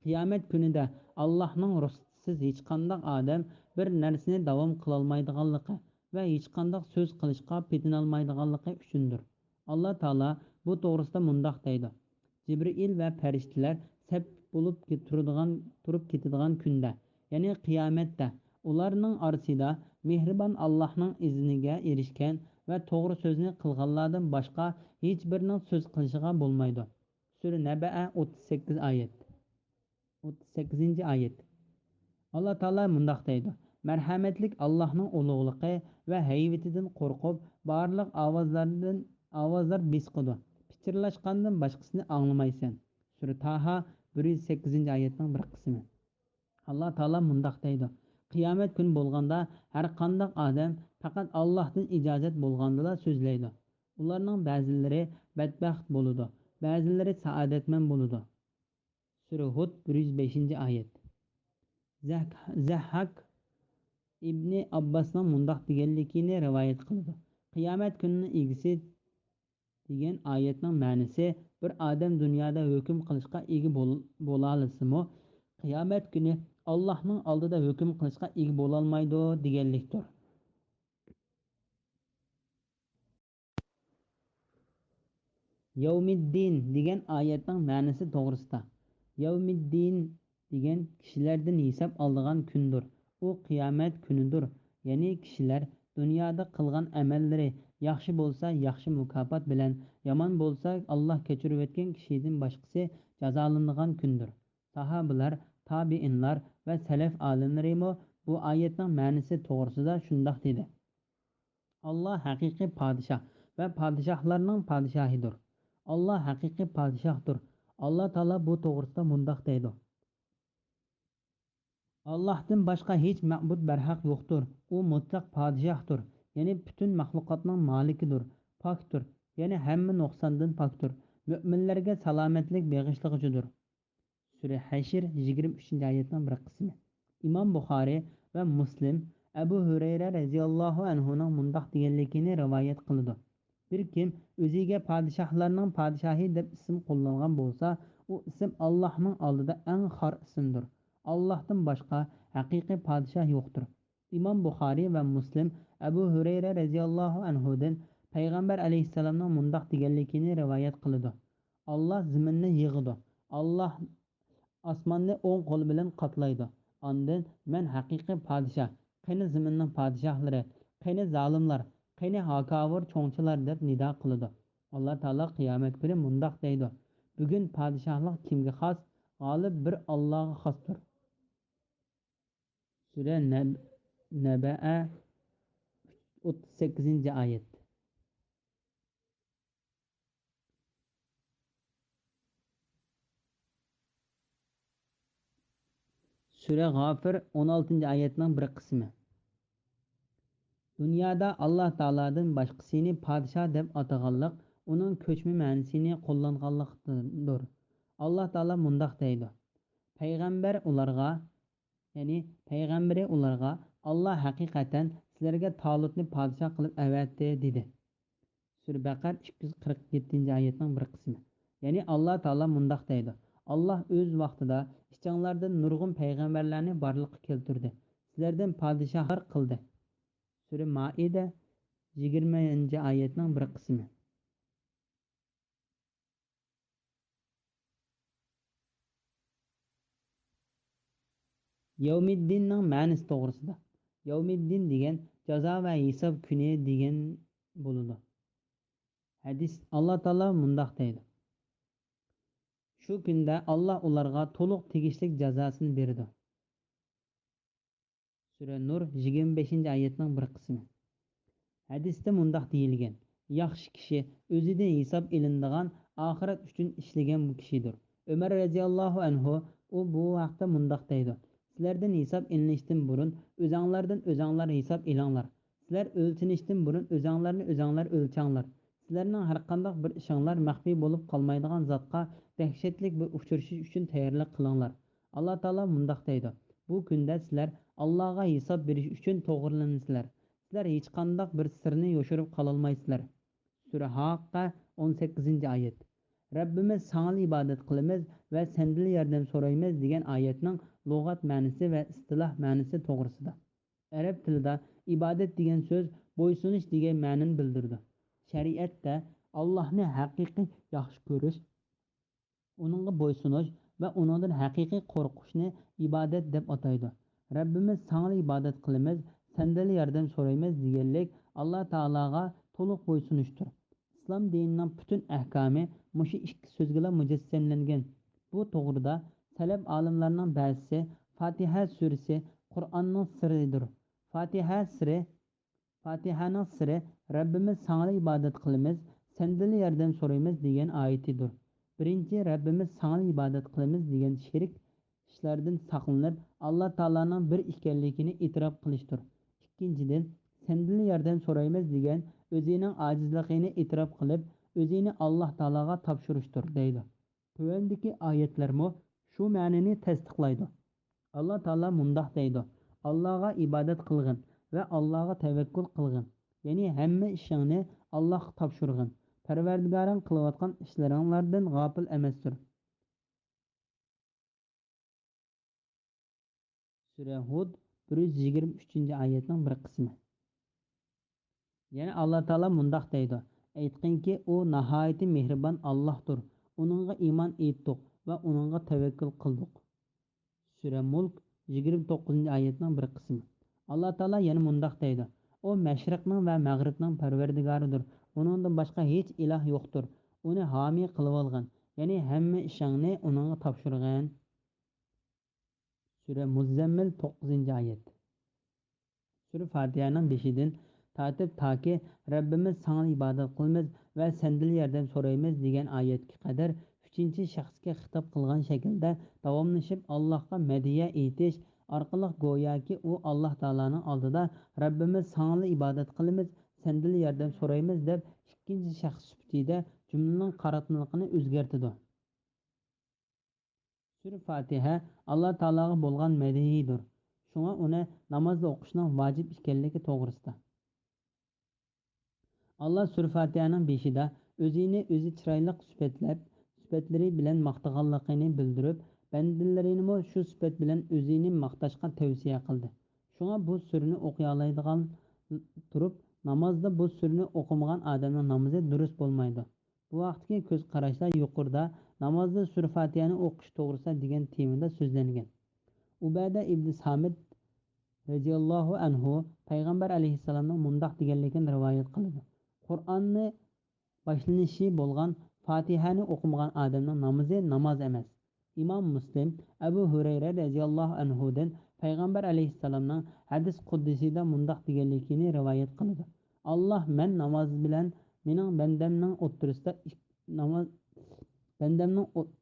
قىيامەت كۈنىدە ئاللاھنىڭ رۇخسىتىسىز ھېچقانداق ئادەم بىر نەرسىنى داۋام قىلالمايدىغانلىقى ۋە ھېچقانداق سۆز قىلىشقا پېتىنالمايدىغانلىقى ئۈچۈندۇر. ئاللا تائالا بۇ توغرىسىدا مۇنداق دەيدۇ: جىبرىئىل ۋە پەرىشتىلەر سەپ بولۇپ كېت-، تۇرىدىغان، تۇرۇپ كېتىدىغان كۈندە، يەنى قىيامەتتە، ئۇلارنىڭ ئارىسىدا مېھرىبان ئاللاھنىڭ ئىزنىگە ئېرىشكەن ۋە توغرا سۆزنى قىلغانلاردىن باشقا ھېچبىرىنىڭ سۆز قىلىشىغا بولمايدۇ. سۈرە نەبەئە، ئوتتۇز سەككىز ئايەت. ئوتتۇز سەككىزىنچى ئايەت. ئاللا تائالا مۇنداق دەيدۇ: مەرھەمەتلىك ئاللاھنىڭ ئۇلۇغلۇقى ۋە ھەيۋىتىدىن قورقۇپ، بارلىق ئاۋازلاردىن، ئاۋازلار بېسىقىدۇ. پىچىرلاشقاندىن باشقىسىنى ئاڭلىمايسەن. سۈرە تاھا، بىر يۈز سەككىزىنچى ئايەتنىڭ بىر قىسمى. ئاللا تائالا مۇنداق دەيدۇ: قىيامەت كۈنى بولغاندا، ھەر قانداق ئادەم پەقەت ئاللاھتىن ئىجازەت بولغاندىلا سۆزلەيدۇ. ئۇلارنىڭ بەزىلىرى بەتبەخت بولىدۇ، بەزىلىرى سائادەتمەن بولىدۇ. سۈرە ھۇد، بىر يۈز بەشىنچى ئايەت. زەھ-، زەھھاك ئىبنى ئابباسنىڭ مۇنداق دېگەنلىكىنى رىۋايەت قىلىدۇ: قىيامەت كۈنىنىڭ ئىگىسى دېگەن ئايەتنىڭ مەنىسى بىر ئادەم دۇنيادا ھۆكۈم قىلىشقا ئىگە بول-، بولالىسىمۇ، قىيامەت كۈنى ئاللاھنىڭ ئالدىدا ھۆكۈم قىلىشقا ئىگە بولالمايدۇ دېگەنلىكتۇر. يەۋمىددىن دېگەن ئايەتنىڭ مەنىسى توغرىسىدا. يەۋمىددىن دېگەن كىشىلەردىن ھېساب ئالىدىغان كۈندۇر. ئۇ قىيامەت كۈنىدۇر. يەنى كىشىلەر دۇنيادا قىلغان ئەمەللىرى ياخشى بولسا، ياخشى مۇكاپات بىلەن، يامان بولسا، ئاللاھ كەچۈرۈۋەتكەن كىشىدىن باشقىسى جازالىنىدىغان كۈندۇر. ساھابىلار، تابىئىنلار ۋە سەلەف ئالىملىرىمۇ بۇ ئايەتنىڭ مەنىسى توغرىسىدا شۇنداق دېدى. ئاللاھ ھەقىقىي پادىشاھ ۋە پادىشاھلارنىڭ پادىشاھىدۇر. ئاللاھ ھەقىقىي پادىشاھتۇر. ئاللاھ تائالا بۇ توغرىسىدا مۇنداق دەيدۇ: ئاللاھتىن باشقا ھېچ مەبۇد بەرھەق يوقتۇر. ئۇ مۇتلەق پادىشاھتۇر، يەنى پۈتۈن مەخلۇقاتنىڭ مالىكىدۇر، پاكتۇر، يەنى ھەممە نۇقساندىن پاكتۇر، مۆمىنلەرگە سالامەتلىك بېغىشلىغۇچىدۇر. سۈرە ھەشر، يىگىرمە ئۈچىنچى ئايەتنىڭ بىر قىسمى. ئىمام بۇخارى ۋە مۇسلىم ئەبۇ ھۇرەيرە رەزىياللاھۇ ئەنھۇنىڭ مۇنداق دېگەنلىكىنى رىۋايەت قىلىدۇ: بىر كىم ئۆزىگە پادىشاھلارنىڭ پادىشاھى دەپ ئىسىم قوللانغان بولسا، ئۇ ئىسىم ئاللاھنىڭ ئالدىدا ئەڭ خار ئىسىمدۇر. ئاللاھتىن باشقا ھەقىقىي پادىشاھ يوقتۇر. ئىمام بۇخارى ۋە مۇسلىم ئەبۇ ھۇرەيرە رەزىياللاھۇ ئەنھۇدىن پەيغەمبەر ئەلەيھىسسالامنىڭ مۇنداق دېگەنلىكىنى رىۋايەت قىلىدۇ: ئاللاھ زېمىننى يىغىدۇ. ئاللاھ ئاسماننى ئوڭ قولى بىلەن قاپلايدۇ. ئاندىن: مەن ھەقىقىي پادىشاھ. قېنى زېمىننىڭ پادىشاھلىرى؟ قېنى زالىملار؟ قېنى ھاكاۋۇر چوڭچىلار؟ دەپ نىدا قىلىدۇ. ئاللاھ تائالا قىيامەت كۈنى مۇنداق دەيدۇ: بۈگۈن پادىشاھلىق كىمگە خاس؟ غالىب بىر ئاللاھقا خاستۇر. سۈرە نەب-، نەبەئە، ئوتتۇز سەككىزىنچى ئايەت. سۈرە غافىر، ئون ئالتىنچى ئايەتنىڭ بىر قىسمى. دۇنيادا ئاللاھ تائالادىن باشقىسىنى پادىشاھ دەپ ئاتىغانلىق ئۇنىڭ كۆچمە مەنىسىنى قوللانغانلىقتىندۇر. ئاللاھ تائالا مۇنداق دەيدۇ: پەيغەمبەر ئۇلارغا، يەنى پەيغەمبىرى ئۇلارغا، ئاللاھ ھەقىقەتەن سىلەرگە تالۇتنى پادىشاھ قىلىپ ئەۋەتتى، دېدى. سۈرە بەقەر، ئىككى يۈز قىرىق يەتتىنچى ئايەتنىڭ بىر قىسمى. يەنى ئاللاھ تائالا مۇنداق دەيدۇ: ئاللاھ ئۆز ۋاقتىدا ئىچىڭلاردىن نۇرغۇن پەيغەمبەرلەرنى بارلىققا كەلتۈردى، سىلەردىن پادىشاھلار قىلدى. سۈرە مائىدە، يىگىرمىنچى ئايەتنىڭ بىر قىسمى. يەۋمىددىننىڭ مەنىسى توغرىسىدا. يەۋمىددىن دېگەن جازا ۋە ھېساب كۈنى دېگەن بولىدۇ. ھەدىس، ئاللاھ تائالا مۇنداق دەيدۇ: شۇ كۈندە ئاللاھ ئۇلارغا تولۇق تېگىشلىك جازاسىنى بېرىدۇ. سۈرە نۇر، يىگىرمە بەشىنچى ئايەتنىڭ بىر قىسمى. ھەدىستە مۇنداق دېيىلگەن: ياخشى كىشى ئۆزىدىن ھېساب ئېلىنىدىغان، ئاخىرەت ئۈچۈن ئىشلىگەن كىشىدۇر. ئۆمەر رەزىياللاھۇ ئەنھۇ، ئۇ بۇ ھەقتە مۇنداق دەيدۇ: سىلەردىن ھېساب ئېلىنىشتىن بۇرۇن ئۆزەڭلاردىن ئۆزەڭلار ھېساب ئېلىڭلار. سىلەر ئۆلچىنىشتىن بۇرۇن ئۆزەڭلارنى ئۆزەڭلار ئۆلچەڭلار. سىلەرنىڭ ھەرقانداق بىر ئىشىڭلار مەخپىي بولۇپ قالمايدىغان زاتقا دەھشەتلىك بىر ئۇچرىشىش ئۈچۈن تەييارلىق قىلىڭلار. ئاللاھ تائالا مۇنداق دەيدۇ: بۇ كۈندە سىلەر ئاللاھقا ھېساب بېرىش ئۈچۈن توغرىلىنىسىلەر. سىلەر ھېچقانداق بىر سىرنى يوشۇرۇپ قالالمايسىلەر. سۈرە ھاققە، ئون سەككىزىنچى ئايەت. رەببىمىز ساڭىلا ئىبادەت قىلىمىز ۋە سەندىلا ياردەم سورايمىز دېگەن ئايەتنىڭ لۇغەت مەنىسى ۋە ئىستىلاھ مەنىسى توغرىسىدا. ئەرەب تىلىدا ئىبادەت دېگەن سۆز بويسۇنۇش دېگەن مەنىنى بىلدۈرىدۇ. شەرىئەتتە ئاللاھنى ھەقىقىي ياخشى كۆرۈش، ئۇنىڭغا بويسۇنۇش ۋە ئۇنىڭدىن ھەقىقىي قورقۇشنى ئىبادەت دەپ ئاتايدۇ. رەببىمىز ساڭىلا ئىبادەت قىلىمىز، سەندىنلا ياردەم سورايمىز دېگەنلىك ئاللاھ تائالاغا تولۇق بويسۇنۇشتۇر. ئىسلام دىنىنىڭ پۈتۈن ئەھكامى مۇشۇ ئىككى سۆزگىلا مۇجەسسەملەنگەن. بۇ توغرىدا سەلەپ ئالىملارنىڭ بەزىسى فاتىھە سۈرىسى قۇرئاننىڭ سىرىدۇر. فاتىھە سىرى، فاتىھەنىڭ سىرى رەببىمىز ساڭىلا ئىبادەت قىلىمىز، سەندىنلا ياردەم سورايمىز دېگەن ئايىتىدۇر. بىرىنچى، رەببىمىز ساڭىلا ئىبادەت قىلىمىز دېگەن شېرىك ئىشلاردىن ساقلىنىپ، ئاللاھ تائالانىڭ بىر ئىكەنلىكىنى ئېتىراپ قىلىشتۇر. ئىككىنچىدىن، سەندىنلا ياردەم سورايمىز دېگەن ئۆزىنىڭ ئاجىزلىقىنى ئېتىراپ قىلىپ، ئۆزىنى ئاللاھ تائالاغا تاپشۇرۇشتۇر، دەيدۇ. تۆۋەندىكى ئايەتلەرمۇ شۇ مەنىنى تەستىقلايدۇ. ئاللاھ تائالا مۇنداق دەيدۇ: ئاللاھقا ئىبادەت قىلغىن ۋە ئاللاھقا تەۋەككۈل قىلغىن. يەنى ھەممە ئىشىڭنى ئاللاھقا تاپشۇرغىن. پەرۋەردىگارىڭ قىلىۋاتقان ئىشلىرىڭلاردىن غاپىل ئەمەستۇر. سۈرە ھۇد، بىر يۈز يىگىرمە ئۈچىنچى ئايەتنىڭ بىر قىسمى. يەنە ئاللا تائالا مۇنداق دەيدۇ: ئېيتقىنكى، ئۇ ناھايىتى مېھرىبان ئاللاھتۇر، ئۇنىڭغا ئىمان ئېيتتۇق ۋە ئۇنىڭغا تەۋەككۈل قىلدۇق. سۈرە مۇلك، يىگىرمە توققۇزىنچى ئايەتنىڭ بىر قىسمى. ئاللا تائالا يەنە مۇنداق دەيدۇ: ئۇ مەشرىقنىڭ ۋە مەغرىبنىڭ پەرۋەردىگارىدۇر، ئۇنىڭدىن باشقا ھېچ ئىلاھ يوقتۇر، ئۇنى ھامىي قىلىۋالغىن، يەنى ھەممە ئىشىڭنى ئۇنىڭغا تاپشۇرغىن. سۈرە مۇززەممىل، توققۇزىنچى ئايەت. سۈرە فاتىھەنىڭ بېشىدىن تارتىپ تاكى «رەببىمىز، ساڭىلا ئىبادەت قىلىمىز ۋە سەندىلا ياردەم سورايمىز» دېگەن ئايەتكە قەدەر ئۈچىنچى شەخسكە خىتاب قىلغان شەكىلدە داۋاملىشىپ، ئاللاھقا مەدھىيە ئېيتىش ئارقىلىق گوياكى ئۇ ئاللاھ تائالانىڭ ئالدىدا «رەببىمىز، ساڭىلا ئىبادەت قىلىمىز، سەندىلا ياردەم سورايمىز» دەپ ئىككىنچى شەخس سۈپىتىدە جۈملىنىڭ قاراتمىلىقىنى ئۆزگەرتىدۇ. سۈرە فاتىھە ئاللا تائالاغا بولغان مەدھىيىدۇر. شۇڭا ئۇنى نامازدا ئوقۇشنىڭ ۋاجىپ ئىكەنلىكى توغرىسىدا. ئاللا سۈرە فاتىھەنىڭ بېشىدا ئۆزىنى ئۆزى چىرايلىق سۈپەتلەپ، سۈپەتلىرى بىلەن ماختىغانلىقىنى بىلدۈرۈپ، بەندىلىرىنىمۇ شۇ سۈپەت بىلەن ئۆزىنى ماختاشقا تەۋسىيە قىلدى. شۇڭا بۇ سۈرىنى ئوقۇيالايدىغان تۇرۇپ، نامازدا بۇ سۈرىنى ئوقۇمىغان ئادەمنىڭ نامىزى دۇرۇس بولمايدۇ. بۇ ھەقتىكى كۆز قاراشلار يۇقىرىدا نامازدا سۈرە فاتىھەنى ئوقۇش توغرىسىدا دېگەن تېمىدا سۆزلەنگەن. ئۇبادە ئىبنى سامىت رەزىياللاھۇ ئەنھۇ پەيغەمبەر ئەلەيھىسسالامنىڭ مۇنداق دېگەنلىكىنى رىۋايەت قىلىدۇ: قۇرئاننى باشلىنىشى بولغان فاتىھەنى ئوقۇمىغان ئادەمنىڭ نامىزى ناماز ئەمەس. ئىمام مۇسلىم ئەبۇ ھۇرەيرە رەزىياللاھۇ ئەنھۇدىن پەيغەمبەر ئەلەيھىسسالامنىڭ ھەدىس قۇدسىدا مۇنداق دېگەنلىكىنى رىۋايەت قىلىدۇ: ئاللاھ، مەن ناماز بىلەن مېنىڭ بەندەمنىڭ ئوتتۇرىسىدا ئىك-، ناماز، بەندەمنىڭ ئوت-،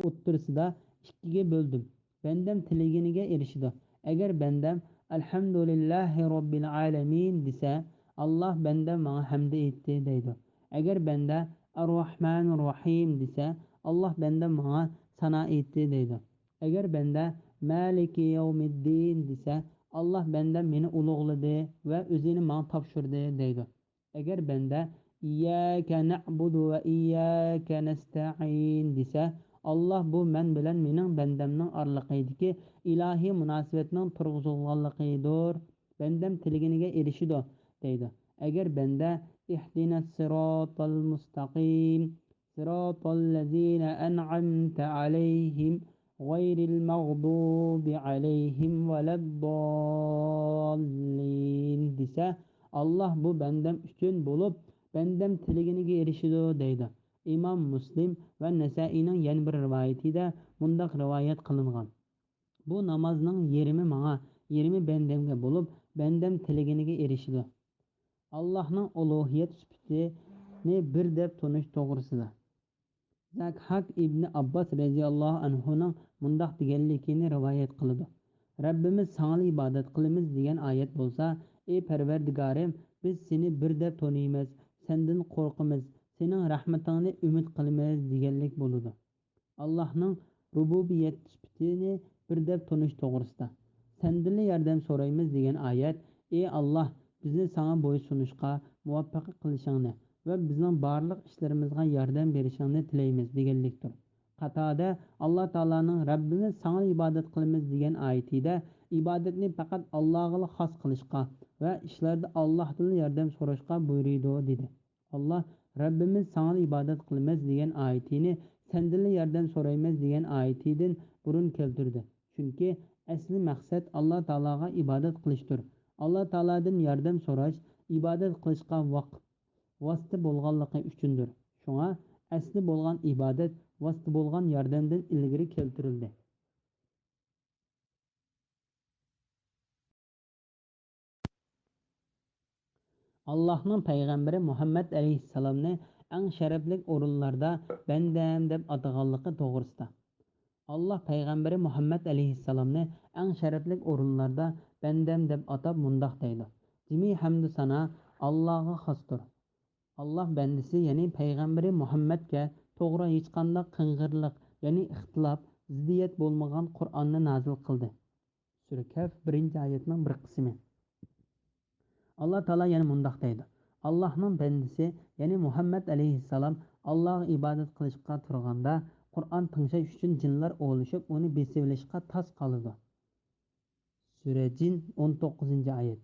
ئوتتۇرىسىدا ئىككىگە بۆلدۈم. بەندەم تىلىگىنىگە ئېرىشىدۇ. ئەگەر بەندەم «ئەلھەمدۇلىللاھى رەببىل ئالەمىن» دېسە، ئاللاھ، بەندەم ماڭا ھەمدە ئېيتتى دەيدۇ. ئەگەر بەندە «ئەرراھمانىر راھىم» دېسە، ئاللاھ، بەندەم ماڭا سانا ئېيتتى دەيدۇ. ئەگەر بەندە «مالىكى يەۋمىددىن» دېسە، ئاللاھ، بەندەم مېنى ئۇلۇغلىدى ۋە ئۆزىنى ماڭا تاپشۇردى دەيدۇ. ئەگەر بەندە «ئىيياكە نەئبۇدۇ ۋە ئىيياكە نەستەئىن» دېسە، ئاللاھ، بۇ مەن بىلەن مېنىڭ بەندەمنىڭ ئارىلىقىدىكى ئىلاھىي مۇناسىۋەتنىڭ تۇرغۇزۇلغانلىقىدۇر. بەندەم تىلىگىنىگە ئېرىشىدۇ دەيدۇ. ئەگەر بەندە «ئىھدىنەس سىراتەل مۇستەقىم، سىراتەللەزىنە ئەنئەمتە ئەلەيھىم غەيرىل مەغدۇبى ئەلەيھىم ۋەلەدداللىن» دېسە، ئاللاھ، بۇ بەندەم ئۈچۈن بولۇپ، بەندەم تىلىگىنىگە ئېرىشىدۇ دەيدۇ. ئىمام مۇسلىم ۋە نەسەئىنىڭ يەنە بىر رىۋايىتىدە مۇنداق رىۋايەت قىلىنغان: بۇ نامازنىڭ يېرىمى ماڭا، يېرىمى بەندەمگە بولۇپ، بەندەم تىلىگىنىگە ئېرىشىدۇ. ئاللاھنىڭ ئۇلۇھىيەت سۈپىتىنى بىر دەپ تونۇش توغرىسىدا. زاكھاك ئىبنى ئابباس رەزىياللاھۇ ئەنھۇنىڭ مۇنداق دېگەنلىكىنى رىۋايەت قىلىدۇ: رەببىمىز، ساڭىلا ئىبادەت قىلىمىز دېگەن ئايەت بولسا، ئى پەرۋەردىگارىم، بىز سېنى بىر دەپ تونۇيمىز، سەندىن قورقىمىز، سېنىڭ رەھمىتىڭنى ئۈمىد قىلىمىز دېگەنلىك بولىدۇ. ئاللاھنىڭ رۇبۇبىيەت سۈپىتىنى بىر دەپ تونۇش توغرىسىدا. سەندىنلا ياردەم سورايمىز دېگەن ئايەت، ئى ئاللاھ، بىزنى ساڭا بويسۇنۇشقا مۇۋەپپەق قىلىشىڭنى ۋە بىزنىڭ بارلىق ئىشلىرىمىزغا ياردەم بېرىشىڭنى تىلەيمىز دېگەنلىكتۇر. قاتادە ئاللاھ تائالانىڭ رەببىمىز ساڭىلا ئىبادەت قىلىمىز دېگەن ئايىتىدە ئىبادەتنى پەقەت ئاللاھقىلا خاس قىلىشقا ۋە ئىشلاردا ئاللاھتىنلا ياردەم سوراشقا بۇيرۇيدۇ دېدى. ئاللاھ رەببىمىز ساڭىلا ئىبادەت قىلىمىز دېگەن ئايىتىنى سەندىنلا ياردەم سورايمىز دېگەن ئايىتىدىن بۇرۇن كەلتۈردى. چۈنكى ئەسلى مەقسەت ئاللاھ تائالاغا ئىبادەت قىلىشتۇر. ئاللاھ تائالادىن ياردەم سوراش ئىبادەت قىلىشقا ۋاق-، ۋاسىتە بولغانلىقى ئۈچۈندۇر. شۇڭا ئەسلى بولغان ئىبادەت ۋاسىتە بولغان ياردەمدىن ئىلگىرى كەلتۈرۈلدى. ئاللاھنىڭ پەيغەمبىرى مۇھەممەد ئەلەيھىسسالامنى ئەڭ شەرەپلىك ئورۇنلاردا بەندەم دەپ ئاتىغانلىقى توغرىسىدا. ئاللاھ پەيغەمبىرى مۇھەممەد ئەلەيھىسسالامنى ئەڭ شەرەپلىك ئورۇنلاردا بەندەم دەپ ئاتاپ مۇنداق دەيدۇ: جىمى ھەمدۇ سانا ئاللاھقا خاستۇر. ئاللاھ بەندىسى، يەنى پەيغەمبىرى مۇھەممەدكە توغرا ھېچقانداق قىڭغىرلىق، يەنى ئىختىلاپ، زىددىيەت بولمىغان قۇرئاننى نازىل قىلدى. سۈرە كەھف، بىرىنچى ئايەتنىڭ بىر قىسمى. ئاللاھ تائالا يەنە مۇنداق دەيدۇ: ئاللاھنىڭ بەندىسى، يەنى مۇھەممەد ئەلەيھىسسالام ئاللاھقا ئىبادەت قىلىشقا تۇرغاندا، قۇرئان تىڭشاش ئۈچۈن جىنلار ئولىشىپ، ئۇنى بېسىۋېلىشقا تاس قالىدۇ. سۈرە جىن، ئون توققۇزىنچى ئايەت.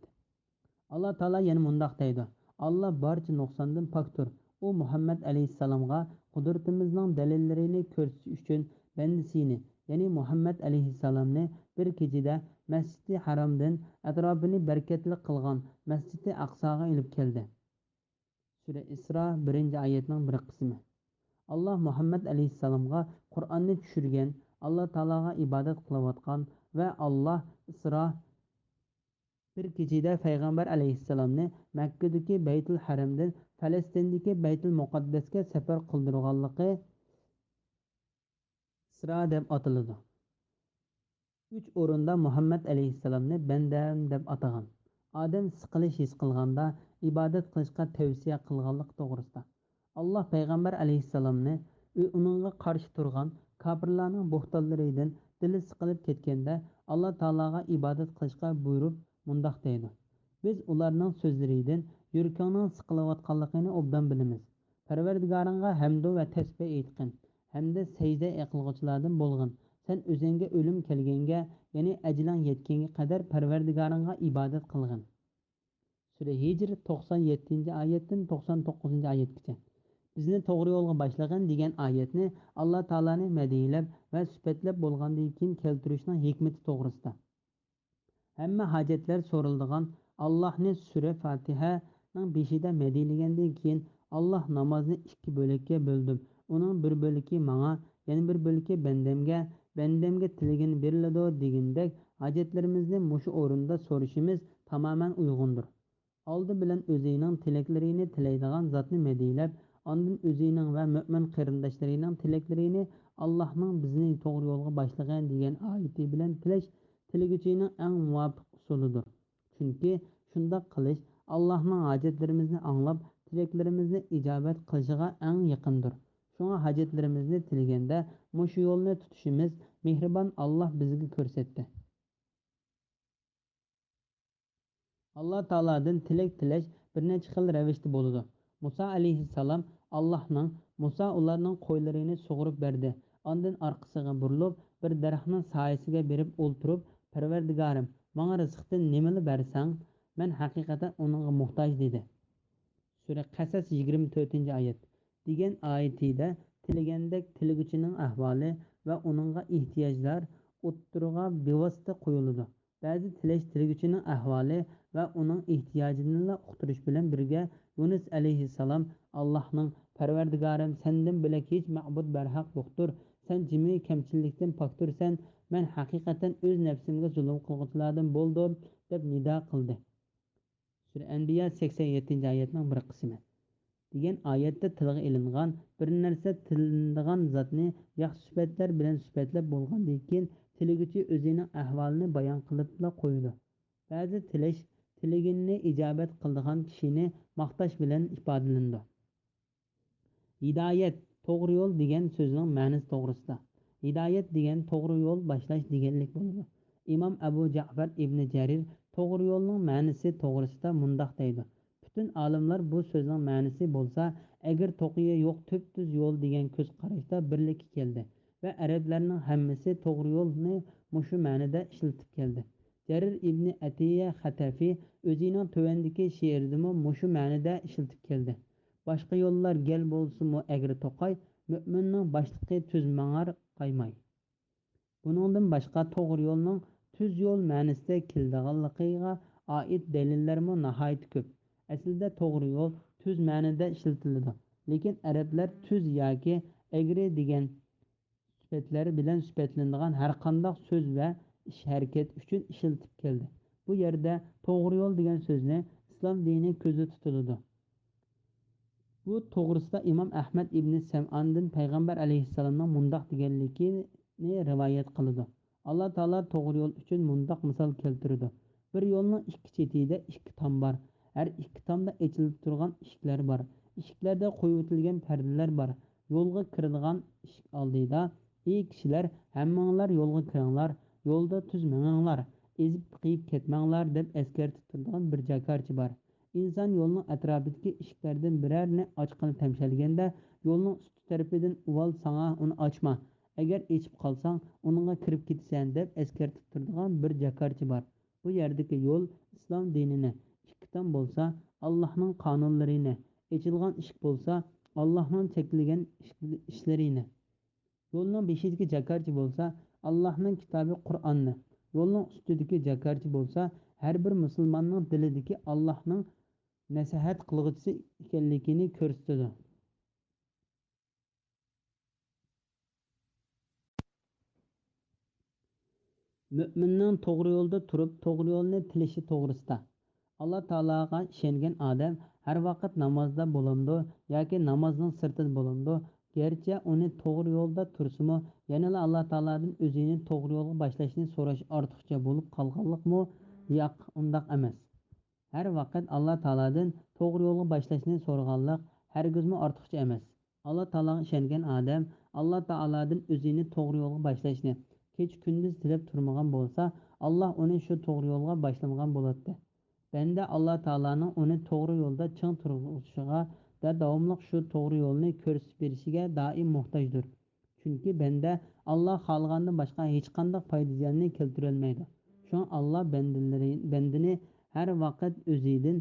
ئاللا تائالا يەنە مۇنداق دەيدۇ: «ئاللا بارچە نۇقساندىن پاكتۇر. ئۇ مۇھەممەد ئەلەيھىسسالامغا قۇدرىتىمىزنىڭ دەلىللىرىنى كۆرسىتىش ئۈچۈن بەندىسىنى، يەنى مۇھەممەد ئەلەيھىسسالامنى بىر كېچىدە مەسچىدى ھارامدىن ئەتراپىنى بەرىكەتلىك قىلغان مەسچىدى ئەقساغا ئېلىپ كەلدى.» سۈرە ئىسرا، بىرىنچى ئايەتنىڭ بىر قىسمى. ئاللا مۇھەممەد ئەلەيھىسسالامغا قۇرئاننى چۈشۈرگەن، ئاللا تائالاغا ئىبادەت قىلىۋاتقان ۋە ئاللا ئىسرا، بىر كېچىدە پەيغەمبەر ئەلەيھىسسالامنى مەككىدىكى بەيتۇل ھەرەمدىن پەلەستىندىكى بەيتۇل مۇقەددەسكە سەپەر قىلدۇرغانلىقى ئىسرا دەپ ئاتىلىدۇ. ئۈچ ئورۇندا مۇھەممەد ئەلەيھىسسالامنى بەندەم دەپ ئاتىغان. ئادەم سىقىلىش ھېس قىلغاندا ئىبادەت قىلىشقا تەۋسىيە قىلغانلىقى توغرىسىدا. ئاللا پەيغەمبەر ئەلەيھىسسالامنى ئۇ-، ئۇنىڭغا قارشى تۇرغان كاپىرلارنىڭ بوھتانلىرىدىن دىلى سىقىلىپ كەتكەندە، ئاللا تائالاغا ئىبادەت قىلىشقا بۇيرۇپ، مۇنداق دەيدۇ: «بىز ئۇلارنىڭ سۆزلىرىدىن يۈرىكىڭنىڭ سىقىلىۋاتقانلىقىنى ئوبدان بىلىمىز. پەرۋەردىگارىڭغا ھەمدۇ ۋە تەسبىھ ئېيتقىن ھەمدە سەجدە قىلغۇچىلاردىن بولغىن. سەن ئۆزۈڭگە ئۆلۈم كەلگەنگە، يەنى ئەجىلىڭ يەتكەنگە قەدەر پەرۋەردىگارىڭغا ئىبادەت قىلغىن.» سۈرە ھىجر، توقسان يەتتىنچى ئايەتتىن توقسان توققۇزىنچى ئايەتكىچە. «بىزنى توغرا يولغا باشلىغىن» دېگەن ئايەتنى ئاللا تائالانى مەدھىيلەپ ۋە سۈپەتلەپ بولغاندىن كېيىن كەلتۈرۈشنىڭ ھېكمىتى توغرىسىدا. ھەممە ھاجەتلەر سورىلىدىغان ئاللاھنى سۈرە فاتىھەنىڭ بېشىدا مەدھىيلىگەندىن كېيىن، ئاللا نامازنى ئىككى بۆلەككە بۆلدۈم. ئۇنىڭ بىر بۆلىكى ماڭا، يەنە بىر بۆلىكى بەندەمگە، بەندەمگە تىلىگىنى بېرىلىدۇ دېگىنىدەك، ھاجەتلىرىمىزنى مۇشۇ ئورۇندا سورىشىمىز تامامەن ئۇيغۇندۇر. ئالدى بىلەن ئۆزىنىڭ تىلەكلىرىنى تىلەيدىغان زاتنى مەدھىيلەپ، ئاندىن ئۆزىنىڭ ۋە مۆمىن قېرىنداشلىرىنىڭ تىلەكلىرىنى، «ئاللاھنىڭ بىزنى توغرا يولغا باشلىغىن» دېگەن ئايىتى بىلەن تىلەش تىلىگۈچىنىڭ ئەڭ مۇۋاپىق ئۇسۇلىدۇر. چۈنكى شۇنداق قىلىش ئاللاھنىڭ ھاجەتلىرىمىزنى ئاڭلاپ، تىلەكلىرىمىزنى ئىجابەت قىلىشىغا ئەڭ يېقىندۇر. شۇڭا ھاجەتلىرىمىزنى تىلىگەندە مۇشۇ يولنى تۇتۇشىمىز مېھرىبان ئاللاھ بىزگە كۆرسەتتى. ئاللا تائالادىن تىلەك تىلەش بىر نەچچە خىل رەۋىشتە بولىدۇ. مۇسا ئەلەيھىسسالام ئاللاھنىڭ، مۇسا ئۇلارنىڭ قويلىرىنى سۇغۇرۇپ بەردى. ئاندىن ئارقىسىغا بۇرۇلۇپ، بىر دەرەخنىڭ سايىسىگە بېرىپ ئولتۇرۇپ، «پەرۋەردىگارىم، ماڭا رىزىقتىن نېمىلا بەرسەڭ، مەن ھەقىقەتەن ئۇنىڭغا موھتاج» دېدى. سۈرە قەسەس، يىگىرمە تۆتىنچى ئايەت. دېگەن ئايىتىدە تىلىگەندەك تىلىگۈچىنىڭ ئەھۋالى ۋە ئۇنىڭغا ئېھتىياجلار ئوتتۇرىغا بىۋاسىتە قويۇلىدۇ. بەزى تىلەش تىلىگۈچىنىڭ ئەھۋالى ۋە ئۇنىڭ ئېھتىياجىنىلا ئۇقتۇرۇش بىلەن بىرگە، يۇنۇس ئەلەيھىسسالام ئاللاھنىڭ، «پەرۋەردىگارىم، سەندىن بۆلەك ھېچ مەبۇد بەرھەق يوقتۇر. سەن جىمى كەمچىللىكتىن پاكتۇرسەن. مەن ھەقىقەتەن ئۆز نەپسىمگە زۇلۇم قىلغۇچىلاردىن بولدۇم» دەپ نىدا قىلدى. سۈرە ئەنبىيا، سەكسەن يەتتىنچى ئايەتنىڭ بىر قىسمى. دېگەن ئايەتتە تىلغا ئېلىنغان بىر نەرسە تىلىنىدىغان زاتنى ياخشى سۈپەتلەر بىلەن سۈپەتلەپ بولغاندىن كېيىن، تىلىگۈچى ئۆزىنىڭ ئەھۋالىنى بايان قىلىپلا قويىدۇ. بەزى تىلەش تىلىگىنىنى ئىجابەت قىلىدىغان كىشىنى ماختاش بىلەن ئىپادىلىنىدۇ. ھىدايەت، توغرا يول دېگەن سۆزنىڭ مەنىسى توغرىسىدا. ھىدايەت دېگەن توغرا يول باشلاش دېگەنلىك بولىدۇ. ئىمام ئەبۇ جەئفەر ئىبنى جەرىر توغرا يولنىڭ مەنىسى توغرىسىدا مۇنداق دەيدۇ: پۈتۈن ئالىملار بۇ سۆزنىڭ مەنىسى بولسا، ئەگرى توقىيى يوق تۈپتۈز يول دېگەن كۆز قاراشتا بىرلىككە كەلدى ۋە ئەرەبلەرنىڭ ھەممىسى توغرا يولنى مۇشۇ مەنىدە ئىشلىتىپ كەلدى. جەرىر ئىبنى ئەتىيە خەتەفى ئۆزىنىڭ تۆۋەندىكى شېئىرىدىمۇ مۇشۇ مەنىدە ئىشلىتىپ كەلدى: باشقا يوللار گەل بولسىمۇ ئەگرى توقاي، مۆمىننىڭ باشلىقى تۈز ماڭار قايماي. بۇنىڭدىن باشقا، توغرا يولنىڭ تۈز يول مەنىسىدە كېلىدىغانلىقىغا ئائىت دەلىللەرمۇ ناھايىتى كۆپ. ئەسلىدە توغرا يول تۈز مەنىدە ئىشلىتىلىدۇ، لېكىن ئەرەبلەر تۈز ياكى ئەگرى دېگەن سۈپەتلەر بىلەن سۈپەتلىنىدىغان ھەرقانداق سۆز ۋە ئىش-ھەرىكەت ئۈچۈن ئىشلىتىپ كەلدى. بۇ يەردە توغرا يول دېگەن سۆزنى ئىسلام دىنى كۆزدە تۇتۇلىدۇ. بۇ توغرىسىدا ئىمام ئەھمەد ئىبنى سەمئاندىن پەيغەمبەر ئەلەيھىسسالامنىڭ مۇنداق دېگەنلىكىنى رىۋايەت قىلىدۇ: ئاللا تائالا توغرا يول ئۈچۈن مۇنداق مىسال كەلتۈرىدۇ: بىر يولنىڭ ئىككى چېتىدە ئىككى تام بار. ھەر ئىككى تامدا ئېچىلىپ تۇرغان ئىشىكلەر بار. ئىشىكلەردە قويۇۋېتىلگەن پەردىلەر بار. يولغا كىرىدىغان ئىشىك ئالدىدا: «ئى كىشىلەر، ھەممىڭلار يولغا كىرىڭلار، يولدا تۈز مېڭىڭلار، ئېزىپ قېيىپ كەتمەڭلار» دەپ ئەسكەرتىپ تۇرىدىغان بىر جاكارچى بار. ئىنسان يولنىڭ ئەتراپىدىكى ئىشىكلەردىن بىرەرنى ئاچقىلى تەمشەلگەندە، يولنىڭ ئۈستى تەرىپىدىن ئۇۋال ساڭا ئۇنى ئاچما، ئەگەر ئېچىپ قالساڭ، ئۇنىڭغا كىرىپ كېتىسەن، دەپ ئەسكەرتىپ تۇرىدىغان بىر جاكارچى بار. بۇ يەردىكى يول ئىسلام دىنىنى، ئىككى تام بولسا ئاللاھنىڭ قانۇنلىرىنى، ئېچىلغان ئىشىك بولسا ئاللاھنىڭ چەكلىگەن ئىشلىرىنى. يولنىڭ بېشىدىكى جاكارچى بولسا ئاللاھنىڭ كىتابى قۇرئاننى، يولنىڭ ئۈستىدىكى جاكارچى بولسا ھەر بىر مۇسۇلماننىڭ دىلىدىكى ئاللاھنىڭ نەسىھەت قىلغۇچىسى ئىكەنلىكىنى كۆرسىتىدۇ. مۆمىننىڭ توغرا يولدا تۇرۇپ، توغرا يولنى تىلىشى توغرىسىدا. ئاللا تائالاغا ئىشەنگەن ئادەم ھەر ۋاقىت نامازدا بولامدۇ ياكى نامازنىڭ سىرتىدا بولامدۇ؟ گەرچە ئۇنى توغرا يولدا تۇرسىمۇ، يەنىلا ئاللا تائالادىن ئۆزىنى توغرا يولغا باشلاشنى سوراش ئارتۇقچە بولۇپ قالغانلىقمۇ؟ ياق، ئۇنداق ئەمەس. ھەر ۋاقىت ئاللا تائالادىن توغرا يولغا باشلاشنى سورىغانلىق ھەرگىزمۇ ئارتۇقچە ئەمەس. ئاللا تائالاغا ئىشەنگەن ئادەم ئاللا تائالادىن ئۆزىنى توغرا يولغا باشلاشنى، كېچە-كۈندۈز تىلەپ تۇرمىغان بولسا، ئاللا ئۇنى شۇ توغرا يولغا باشلىمىغان بولاتتى. بەندە ئاللا تائالانىڭ ئۇنى توغرا يولدا چىڭ تۇرغۇزۇشىغا ۋە داۋاملىق شۇ توغرا يولنى كۆرسىتىپ بېرىشىگە دائىم موھتاجدۇر. چۈنكى بەندە ئاللا خالىغاندىن باشقا ھېچقانداق پايدا-زىياننى كەلتۈرەلمەيدۇ. شۇڭا ئاللا بەندىلىرى، بەندىنى ھەر ۋاقىت ئۆزىدىن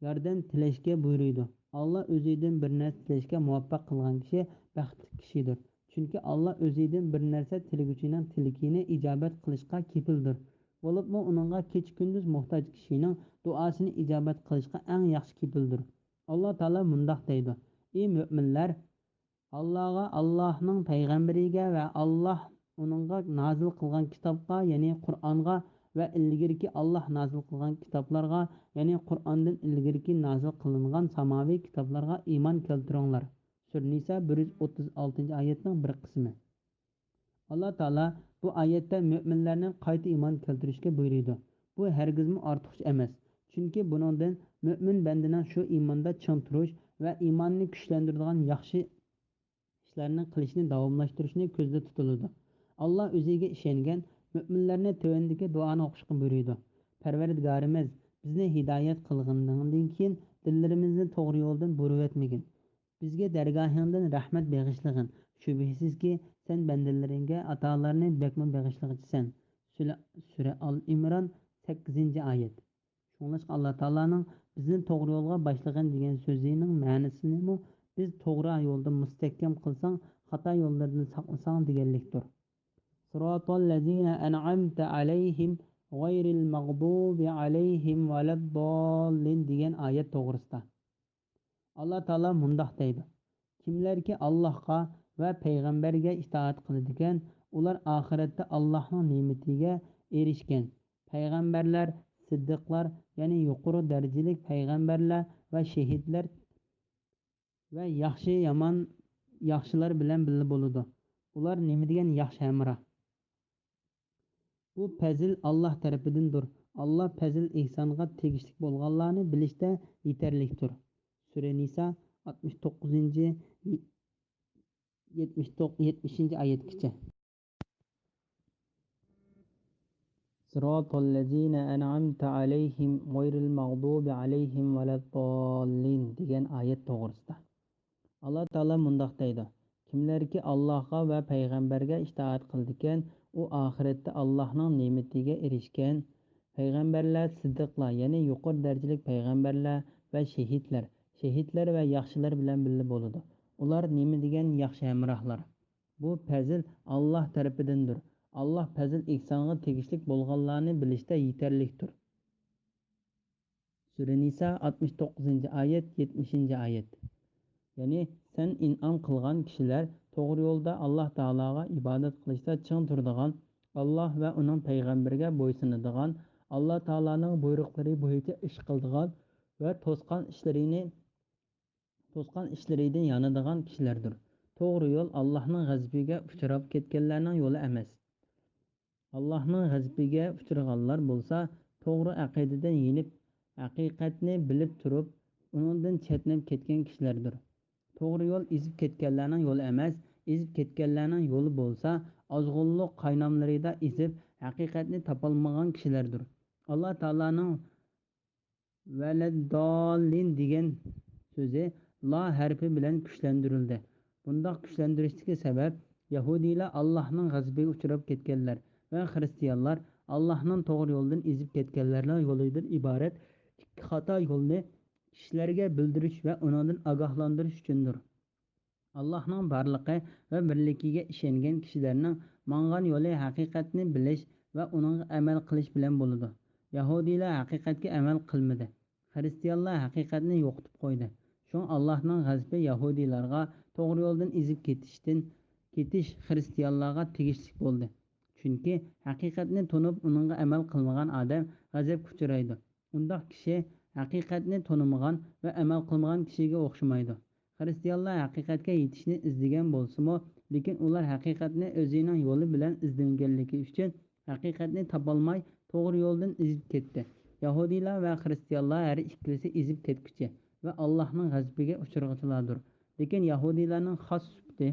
ياردەم تىلەشكە بۇيرۇيدۇ. ئاللا ئۆزىدىن بىر نەرسە تىلەشكە مۇۋەپپەق قىلغان كىشى بەختلىك كىشىدۇر. چۈنكى ئاللا ئۆزىدىن بىر نەرسە تىلىگۈچىنىڭ تىلىكىنى ئىجابەت قىلىشقا كېپىلدۇر. بولۇپمۇ ئۇنىڭغا كېچە-كۈندۈز موھتاج كىشىنىڭ دۇئاسىنى ئىجابەت قىلىشقا ئەڭ ياخشى كېپىلدۇر. ئاللا تائالا مۇنداق دەيدۇ: ئى مۆمىنلەر! ئاللاغا، ئاللاھنىڭ پەيغەمبىرىگە ۋە ئاللاھ ئۇنىڭغا نازىل قىلغان كىتابقا، يەنى قۇرئانغا ۋە ئىلگىرىكى ئاللاھ نازىل قىلغان كىتابلارغا، يەنى قۇرئاندىن ئىلگىرىكى نازىل قىلىنغان ساماۋى كىتابلارغا ئىمان كەلتۈرۈڭلار. سۈرە نىسا بىر يۈز ئوتتۇز ئالتىنچى ئايەتنىڭ بىر قىسمى. ئاللا تائالا بۇ ئايەتتە مۆمىنلەرنى قايتا ئىمان كەلتۈرۈشكە بۇيرۇيدۇ. بۇ ھەرگىزمۇ ئارتۇقچە ئەمەس. چۈنكى بۇنىڭدىن مۆمىن بەندىنىڭ شۇ ئىماندا چىڭ تۇرۇش ۋە ئىماننى كۈچلەندۈرىدىغان ياخشى ئىشلارنى قىلىشنى داۋاملاشتۇرۇشنى كۆزدە تۇتۇلىدۇ. ئاللا ئۆزىگە ئىشەنگەن مۆمىنلەرنى تۆۋەندىكى دۇئانى ئوقۇشقا بۇيرۇيدۇ: پەرۋەردىگارىمىز، بىزنى ھىدايەت قىلغىنىڭدىن كېيىن دىللىرىمىزنى توغرا يولدىن بۇرۇۋەتمىگىن. بىزگە دەرگاھىڭدىن رەھمەت بېغىشلىغىن. شۈبھىسىزكى، سەن بەندىلىرىڭگە ئاتالارنى بەكمۇ بېغىشلىغۇچىسەن. سۈرە، سۈرە ئال ئىمران، سەككىزىنچى ئايەت. شۇڭلاشقا ئاللا تائالانىڭ بىزنى توغرا يولغا باشلىغىن دېگەن سۆزىنىڭ مەنىسىنىمۇ بىز توغرا يولدا مۇستەھكەم قىلساڭ، خاتا يوللىرىدىن ساقلىساڭ دېگەنلىكتۇر. صراط الذين أنعمت عليهم غير المغضوب عليهم ولا الضالين دېگەن ئايەت توغرىسىدا. ئاللا تائالا مۇنداق دەيدۇ: كىملەركى ئاللاھقا ۋە پەيغەمبەرگە ئىتائەت قىلىدىكەن، ئۇلار ئاخىرەتتە ئاللاھنىڭ نېمىتىگە ئېرىشكەن. پەيغەمبەرلەر، سىددىقلار، يەنى يۇقىرى دەرىجىلىك پەيغەمبەرلەر ۋە شېھىتلەر ۋە ياخشى يامان ياخشىلار بىلەن بىللە بولىدۇ. ئۇلار نېمە دېگەن ياخشى ھەمراھ! بۇ پەزىل ئاللاھ تەرىپىدىندۇر. ئاللاھ پەزىل ئېھسانغا تېگىشلىك بولغانلارنى بىلىشتە يېتەرلىكتۇر. سۈرە نىسا، ئاتمىش توققۇزىنچى، يەتمىش توققۇز، يەتمىشىنچى ئايەتكىچە. صراط الذين أنعمت عليهم غير المغضوب عليهم ولا الضالين دېگەن ئايەت توغرىسىدا. ئاللا تائالا مۇنداق دەيدۇ: كىملەركى ئاللاھقا ۋە پەيغەمبەرگە ئىتائەت قىلىدىكەن، ئۇ ئاخىرەتتە ئاللاھنىڭ نېمىتىگە ئېرىشكەن. پەيغەمبەرلەر، سىددىقلار، يەنى يۇقىرى دەرىجىلىك پەيغەمبەرلەر ۋە شېھىتلەر، شېھىتلەر ۋە ياخشىلار بىلەن بىللە بولىدۇ. ئۇلار نېمە دېگەن ياخشى ھەمراھلار! بۇ پەزىل ئاللاھ تەرىپىدىندۇر. ئاللاھ پەزىل ئېھسانغا تېگىشلىك بولغانلارنى بىلىشتە يېتەرلىكتۇر. سۈرە نىسا، ئاتمىش توققۇزىنچى ئايەت، يەتمىشىنچى ئايەت. يەنى سەن ئىنئام قىلغان كىشىلەر توغرا يولدا ئاللاھ تائالاغا ئىبادەت قىلىشتا چىڭ تۇرىدىغان، ئاللاھ ۋە ئۇنىڭ پەيغەمبىرىگە بويسۇنىدىغان، ئاللاھ تائالانىڭ بۇيرۇقلىرى بويىچە ئىش قىلىدىغان ۋە توسقان ئىشلىرىنى توسقان ئىشلىرىدىن يانىدىغان كىشىلەردۇر. توغرا يول ئاللاھنىڭ غەزىپىگە ئۇچراپ كەتكەنلەرنىڭ يولى ئەمەس. ئاللاھنىڭ غەزىپىگە ئۇچرىغانلار بولسا توغرا ئەقىدىدىن يېنىپ، ھەقىقەتنى بىلىپ تۇرۇپ، ئۇنىڭدىن چەتنەپ كەتكەن كىشىلەردۇر. توغرا يول ئېزىپ كەتكەنلەرنىڭ يولى ئەمەس، ئېزىپ كەتكەنلەرنىڭ يولى بولسا ئازغۇنلۇق قايناملىرىدا ئېزىپ، ھەقىقەتنى تاپالمىغان كىشىلەردۇر. ئاللاھ تائالانىڭ ۋەلەدداللىن دېگەن سۆزى لا ھەرپى بىلەن كۈچلەندۈرۈلدى. بۇنداق كۈچلەندۈرۈشتىكى سەۋەب، يەھۇدىيلار ئاللاھنىڭ غەزىپىگە ئۇچراپ كەتكەنلەر ۋە خىرىستىيانلار ئاللاھنىڭ توغرا يولىدىن ئېزىپ كەتكەنلەرنىڭ يولىدىن ئىبارەت ئىككى خاتا يولنى كىشىلەرگە بىلدۈرۈش ۋە ئۇنىڭدىن ئاگاھلاندۇرۇش ئۈچۈندۇر. ئاللاھنىڭ بارلىقى ۋە بىرلىكىگە ئىشەنگەن كىشىلەرنىڭ ماڭغان يولى ھەقىقەتنى بىلىش ۋە ئۇنىڭغا ئەمەل قىلىش بىلەن بولىدۇ. يەھۇدىيلار ھەقىقەتكە ئەمەل قىلمىدى. خىرىستىيانلار ھەقىقەتنى يوقىتىپ قويدى. شۇڭا ئاللاھنىڭ غەزىپى يەھۇدىيلارغا توغرا يولدىن ئېزىپ كېتىشتىن، كېتىش خىرىستىيانلارغا تېگىشلىك بولدى. چۈنكى ھەقىقەتنى تونۇپ، ئۇنىڭغا ئەمەل قىلمىغان ئادەم غەزەپكە ئۇچرايدۇ. ئۇنداق كىشى ھەقىقەتنى تونۇمىغان ۋە ئەمەل قىلمىغان كىشىگە ئوخشىمايدۇ. خىرىستىيانلار ھەقىقەتكە يېتىشنى ئىزدىگەن بولسىمۇ، لېكىن ئۇلار ھەقىقەتنى ئۆزىنىڭ يولى بىلەن ئىزدىمىگەنلىكى ئۈچۈن، ھەقىقەتنى تاپالماي، توغرا يولدىن ئېزىپ كەتتى. يەھۇدىيلار ۋە خىرىستىيانلار ھەر ئىككىلىسى ئېزىپ كەتكۈچى ۋە ئاللاھنىڭ غەزىپىگە ئۇچرىغۇچىلاردۇر. لېكىن يەھۇدىيلارنىڭ خاس سۈپىتى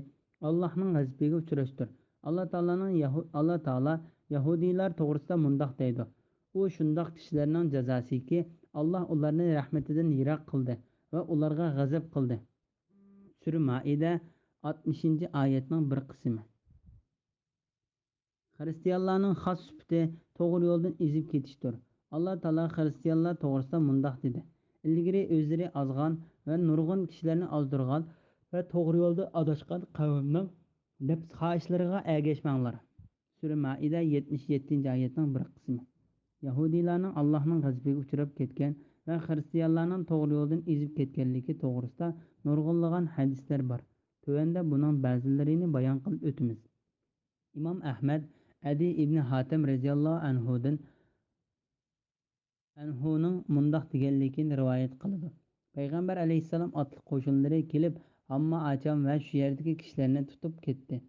ئاللاھنىڭ غەزىپىگە ئۇچراشتۇر. ئاللا تائالانىڭ يەھۇ-، ئاللا تائالا يەھۇدىيلار توغرىسىدا مۇنداق دەيدۇ: «ئۇ شۇنداق كىشىلەرنىڭ جازاسىكى، ئاللا ئۇلارنى رەھمىتىدىن يىراق قىلدى ۋە ئۇلارغا غەزەپ قىلدى.» سۈرە مائىدە، ئاتمىشىنچى ئايەتنىڭ بىر قىسمى. خىرىستىيانلارنىڭ خاس سۈپىتى توغرا يولدىن ئېزىپ كېتىشتۇر. ئاللا تائالا خىرىستىيانلار توغرىسىدا مۇنداق دېدى: «ئىلگىرى ئۆزلىرى ئازغان ۋە نۇرغۇن كىشىلەرنى ئازدۇرغان ۋە توغرا يولدا ئاداشقان قەۋمنىڭ نەپس خاھىشلىرىغا ئەگەشمەڭلار.» سۈرە مائىدە، يەتمىش يەتتىنچى ئايەتنىڭ بىر قىسمى. يەھۇدىيلارنىڭ ئاللاھنىڭ غەزىپىگە ئۇچراپ كەتكەن ۋە خىرىستىيانلارنىڭ توغرا يولدىن ئېزىپ كەتكەنلىكى توغرىسىدا نۇرغۇنلىغان ھەدىسلەر بار. تۆۋەندە بۇنىڭ بەزىلىرىنى بايان قىلىپ ئۆتىمىز. ئىمام ئەھمەد ئەدى ئىبنى ھاتەم رەزىياللاھۇ ئەنھۇدىن، ئەنھۇنىڭ مۇنداق دېگەنلىكىنى رىۋايەت قىلىدۇ: پەيغەمبەر ئەلەيھىسسالام ئاتلىق قوشۇنلىرى كېلىپ، ھامما ئاچام ۋە شۇ يەردىكى كىشىلەرنى تۇتۇپ كەتتى.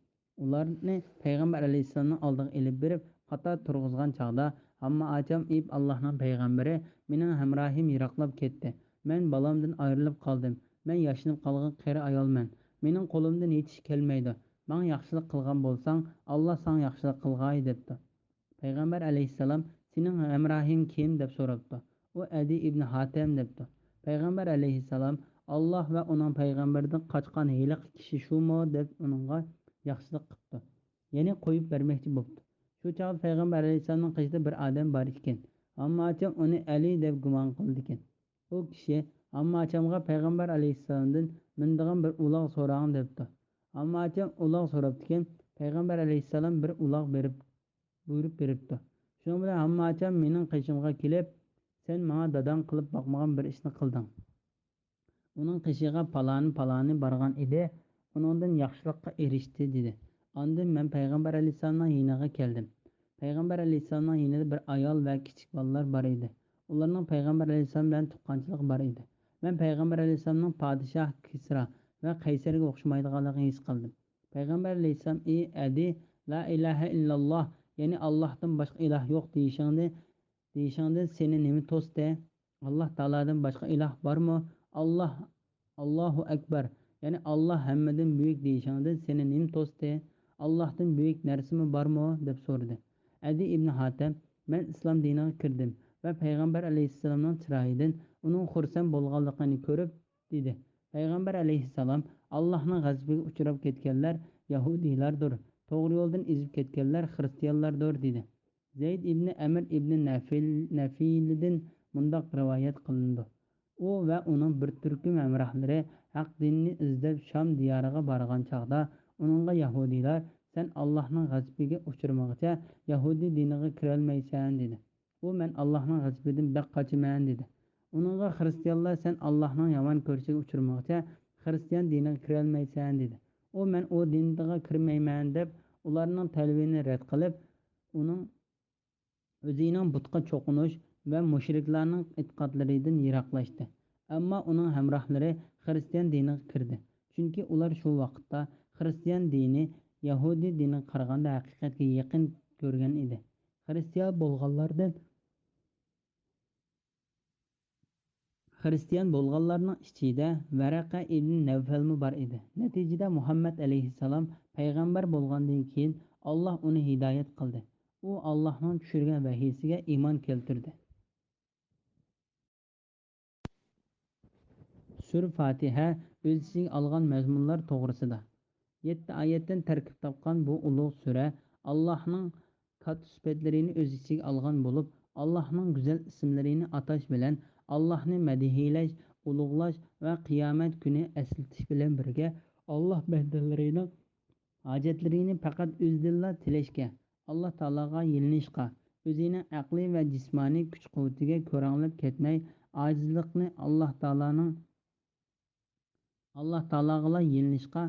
ئۇلارنى پەيغەمبەر ئەلەيھىسسالامنىڭ ئالدىغا ئېلىپ بېرىپ، قاتار تۇرغۇزغان چاغدا، ھامما ئاچام ئېيىپ، «ئاللاھنىڭ پەيغەمبىرى، مېنىڭ ھەمراھىم يىراقلاپ كەتتى. مەن بالامدىن ئايرىلىپ قالدىم. مەن ياشىنىپ قالغان قېرى ئايالمەن. مېنىڭ قولۇمدىن ھېچ ئىش كەلمەيدۇ. ماڭا ياخشىلىق قىلغان بولساڭ، ئاللا ساڭا ياخشىلىق قىلغاي» دەپتۇ. پەيغەمبەر ئەلەيھىسسالام: «سېنىڭ ھەمراھىڭ كىم؟» دەپ سوراپتۇ. ئۇ ئەدى ئىبنى ھاتەم دەپتۇ. پەيغەمبەر ئەلەيھىسسالام: «ئاللا ۋە ئۇنىڭ پەيغەمبىرىدىن قاچقان ھېلىقى كىشى شۇمۇ؟» دەپ ئۇنىڭغا ياخشىلىق قىپتۇ. يەنى قويۇپ بەرمەكچى بوپتۇ. شۇ چاغدا پەيغەمبەر ئەلەيھىسسالامنىڭ قېشىدا بىر ئادەم بار ئىكەن. ھامما ئاچام ئۇنى ئەلى دەپ گۇمان قىلىدىكەن. ئۇ كىشى ھامما ئاچامغا پەيغەمبەر ئەلەيھىسسالامدىن مىنىدىغان بىر ئۇلاغ سوراڭ دەپتۇ. ھامما ئاچام ئۇلاغ سوراپتىكەن. پەيغەمبەر ئەلەيھىسسالام بىر ئۇلاغ بېرىپ، بۇيرۇپ بېرىپتۇ. شۇنىڭ بىلەن ھامما ئاچام مېنىڭ قېشىمغا كېلىپ، «سەن ماڭا داداڭ قىلىپ باقمىغان بىر ئىشنى قىلدىڭ. ئۇنىڭ قېشىغا پالانى، پالانى بارغان ئىدى، ئۇنىڭدىن ياخشىلىققا ئېرىشتى» دېدى. ئاندىن مەن پەيغەمبەر ئەلەيھىسسالامنىڭ يېنىغا كەلدىم. پەيغەمبەر ئەلەيھىسسالامنىڭ يېنىدا بىر ئايال ۋە كىچىك بالىلار بار ئىدى. ئۇلارنىڭ پەيغەمبەر ئەلەيھىسسالام بىلەن تۇغقانچىلىقى بار ئىدى. مەن پەيغەمبەر ئەلەيھىسسالامنىڭ پادىشاھ كىسرا ۋە قەيسەرگە ئوخشىمايدىغانلىقىنى ھېس قىلدىم. پەيغەمبەر ئەلەيھىسسالام: «ئى ئەدى، لا ئىلاھە ئىللاللا، يەنى ئاللاھتىن باشقا ئىلاھ يوق دېيىشىڭدە، دېيىشىڭدىن سېنى نېمە توستى؟ ئاللاھ تائالادىن باشقا ئىلاھ بارمۇ؟ ئاللاھ، ئاللاھۇ ئەكبەر، يەنى ئاللاھ ھەممىدىن بۈيۈك دېيىشىڭدىن سېنى نېمە توستى؟ ئاللاھتىن بۈيۈك نەرسىمۇ بارمۇ؟» دەپ سورىدى. ئەدى ئىبنى ھاتەم: «مەن ئىسلام دىنىغا كىردىم ۋە پەيغەمبەر ئەلەيھىسسالامنىڭ چىرايىدىن ئۇنىڭ خۇرسەن بولغانلىقىنى كۆرۈپ» دېدى. پەيغەمبەر ئەلەيھىسسالام: «ئاللاھنىڭ غەزىپىگە ئۇچراپ كەتكەنلەر يەھۇدىيلاردۇر، توغرا يولدىن ئېزىپ كەتكەنلەر خىرىستىيانلاردۇر» دېدى. زەيد ئىبنى ئەمر ئىبنى نەفىل، نەفىلىدىن مۇنداق رىۋايەت قىلىنىدۇ: ئۇ ۋە ئۇنىڭ بىر تۈركۈم ھەمراھلىرى ھەق دىننى ئىزدەپ شام دىيارىغا بارغان چاغدا، ئۇنىڭغا يەھۇدىيلار: «سەن ئاللاھنىڭ غەزىپىگە ئۇچرىمىغىچە يەھۇدىي دىنىغا كىرەلمەيسەن» دېدى. ئۇ: «مەن ئاللاھنىڭ غەزىپىدىن بەك قاچىمەن» دېدى. ئۇنىڭغا خىرىستىيانلار: «سەن ئاللاھنىڭ يامان كۆرۈشىگە ئۇچرىمىغىچە خىرىستىيان دىنىغا كىرەلمەيسەن» دېدى. ئۇ: «مەن ئۇ دىنغا كىرمەيمەن» دەپ، ئۇلارنىڭ تەلۋىنى رەت قىلىپ، ئۇنىڭ ئۆزىنىڭ بۇتقا چوقۇنۇش ۋە مۇشرىكلارنىڭ ئېتىقادلىرىدىن يىراقلاشتى. ئەمما ئۇنىڭ ھەمراھلىرى خىرىستىيان دىنىغا كىردى، چۈنكى ئۇلار شۇ ۋاقىتتا خىرىستىيان دىنى يەھۇدىي دىنىغا قارىغاندا ھەقىقەتكە يېقىن كۆرگەن ئىدى. خىرىستىيان بولغانلاردىن خىرىستىيان بولغانلارنىڭ ئىچىدە ۋەرەقە ئىبن نەۋفەلمۇ بار ئىدى. نەتىجىدە مۇھەممەد ئەلەيھىسسالام پەيغەمبەر بولغاندىن كېيىن، ئاللاھ ئۇنى ھىدايەت قىلدى. ئۇ ئاللاھنىڭ چۈشۈرگەن ۋەھىيسىگە ئىمان كەلتۈردى. سۈرە فاتىھە ئۆز ئىچىگە ئالغان مەزمۇنلار توغرىسىدا. يەتتە ئايەتتىن تەركىب تاپقان بۇ ئۇلۇغ سۈرە ئاللاھنىڭ كاتتا سۈپەتلىرىنى ئۆز ئىچىگە ئالغان بولۇپ، ئاللاھنىڭ گۈزەل ئىسىملىرىنى ئاتاش بىلەن ئاللاھنى مەدھىيلەش، ئۇلۇغلاش ۋە قىيامەت كۈنى ئەسلىتىش بىلەن بىرگە، ئاللاھ بەندىلىرىنىڭ ھاجەتلىرىنى پەقەت ئۆزىدىنلا تىلەشكە، ئاللاھ تائالاغا يېلىنىشقا، ئۆزىنىڭ ئەقلىي ۋە جىسمانىي كۈچ-قۇۋۋىتىگە كۆرەڭلەپ كەتمەي، ئاجىزلىقنى ئاللاھ تائالانىڭ، ئاللاھ تائالاغىلا يېلىنىشقا،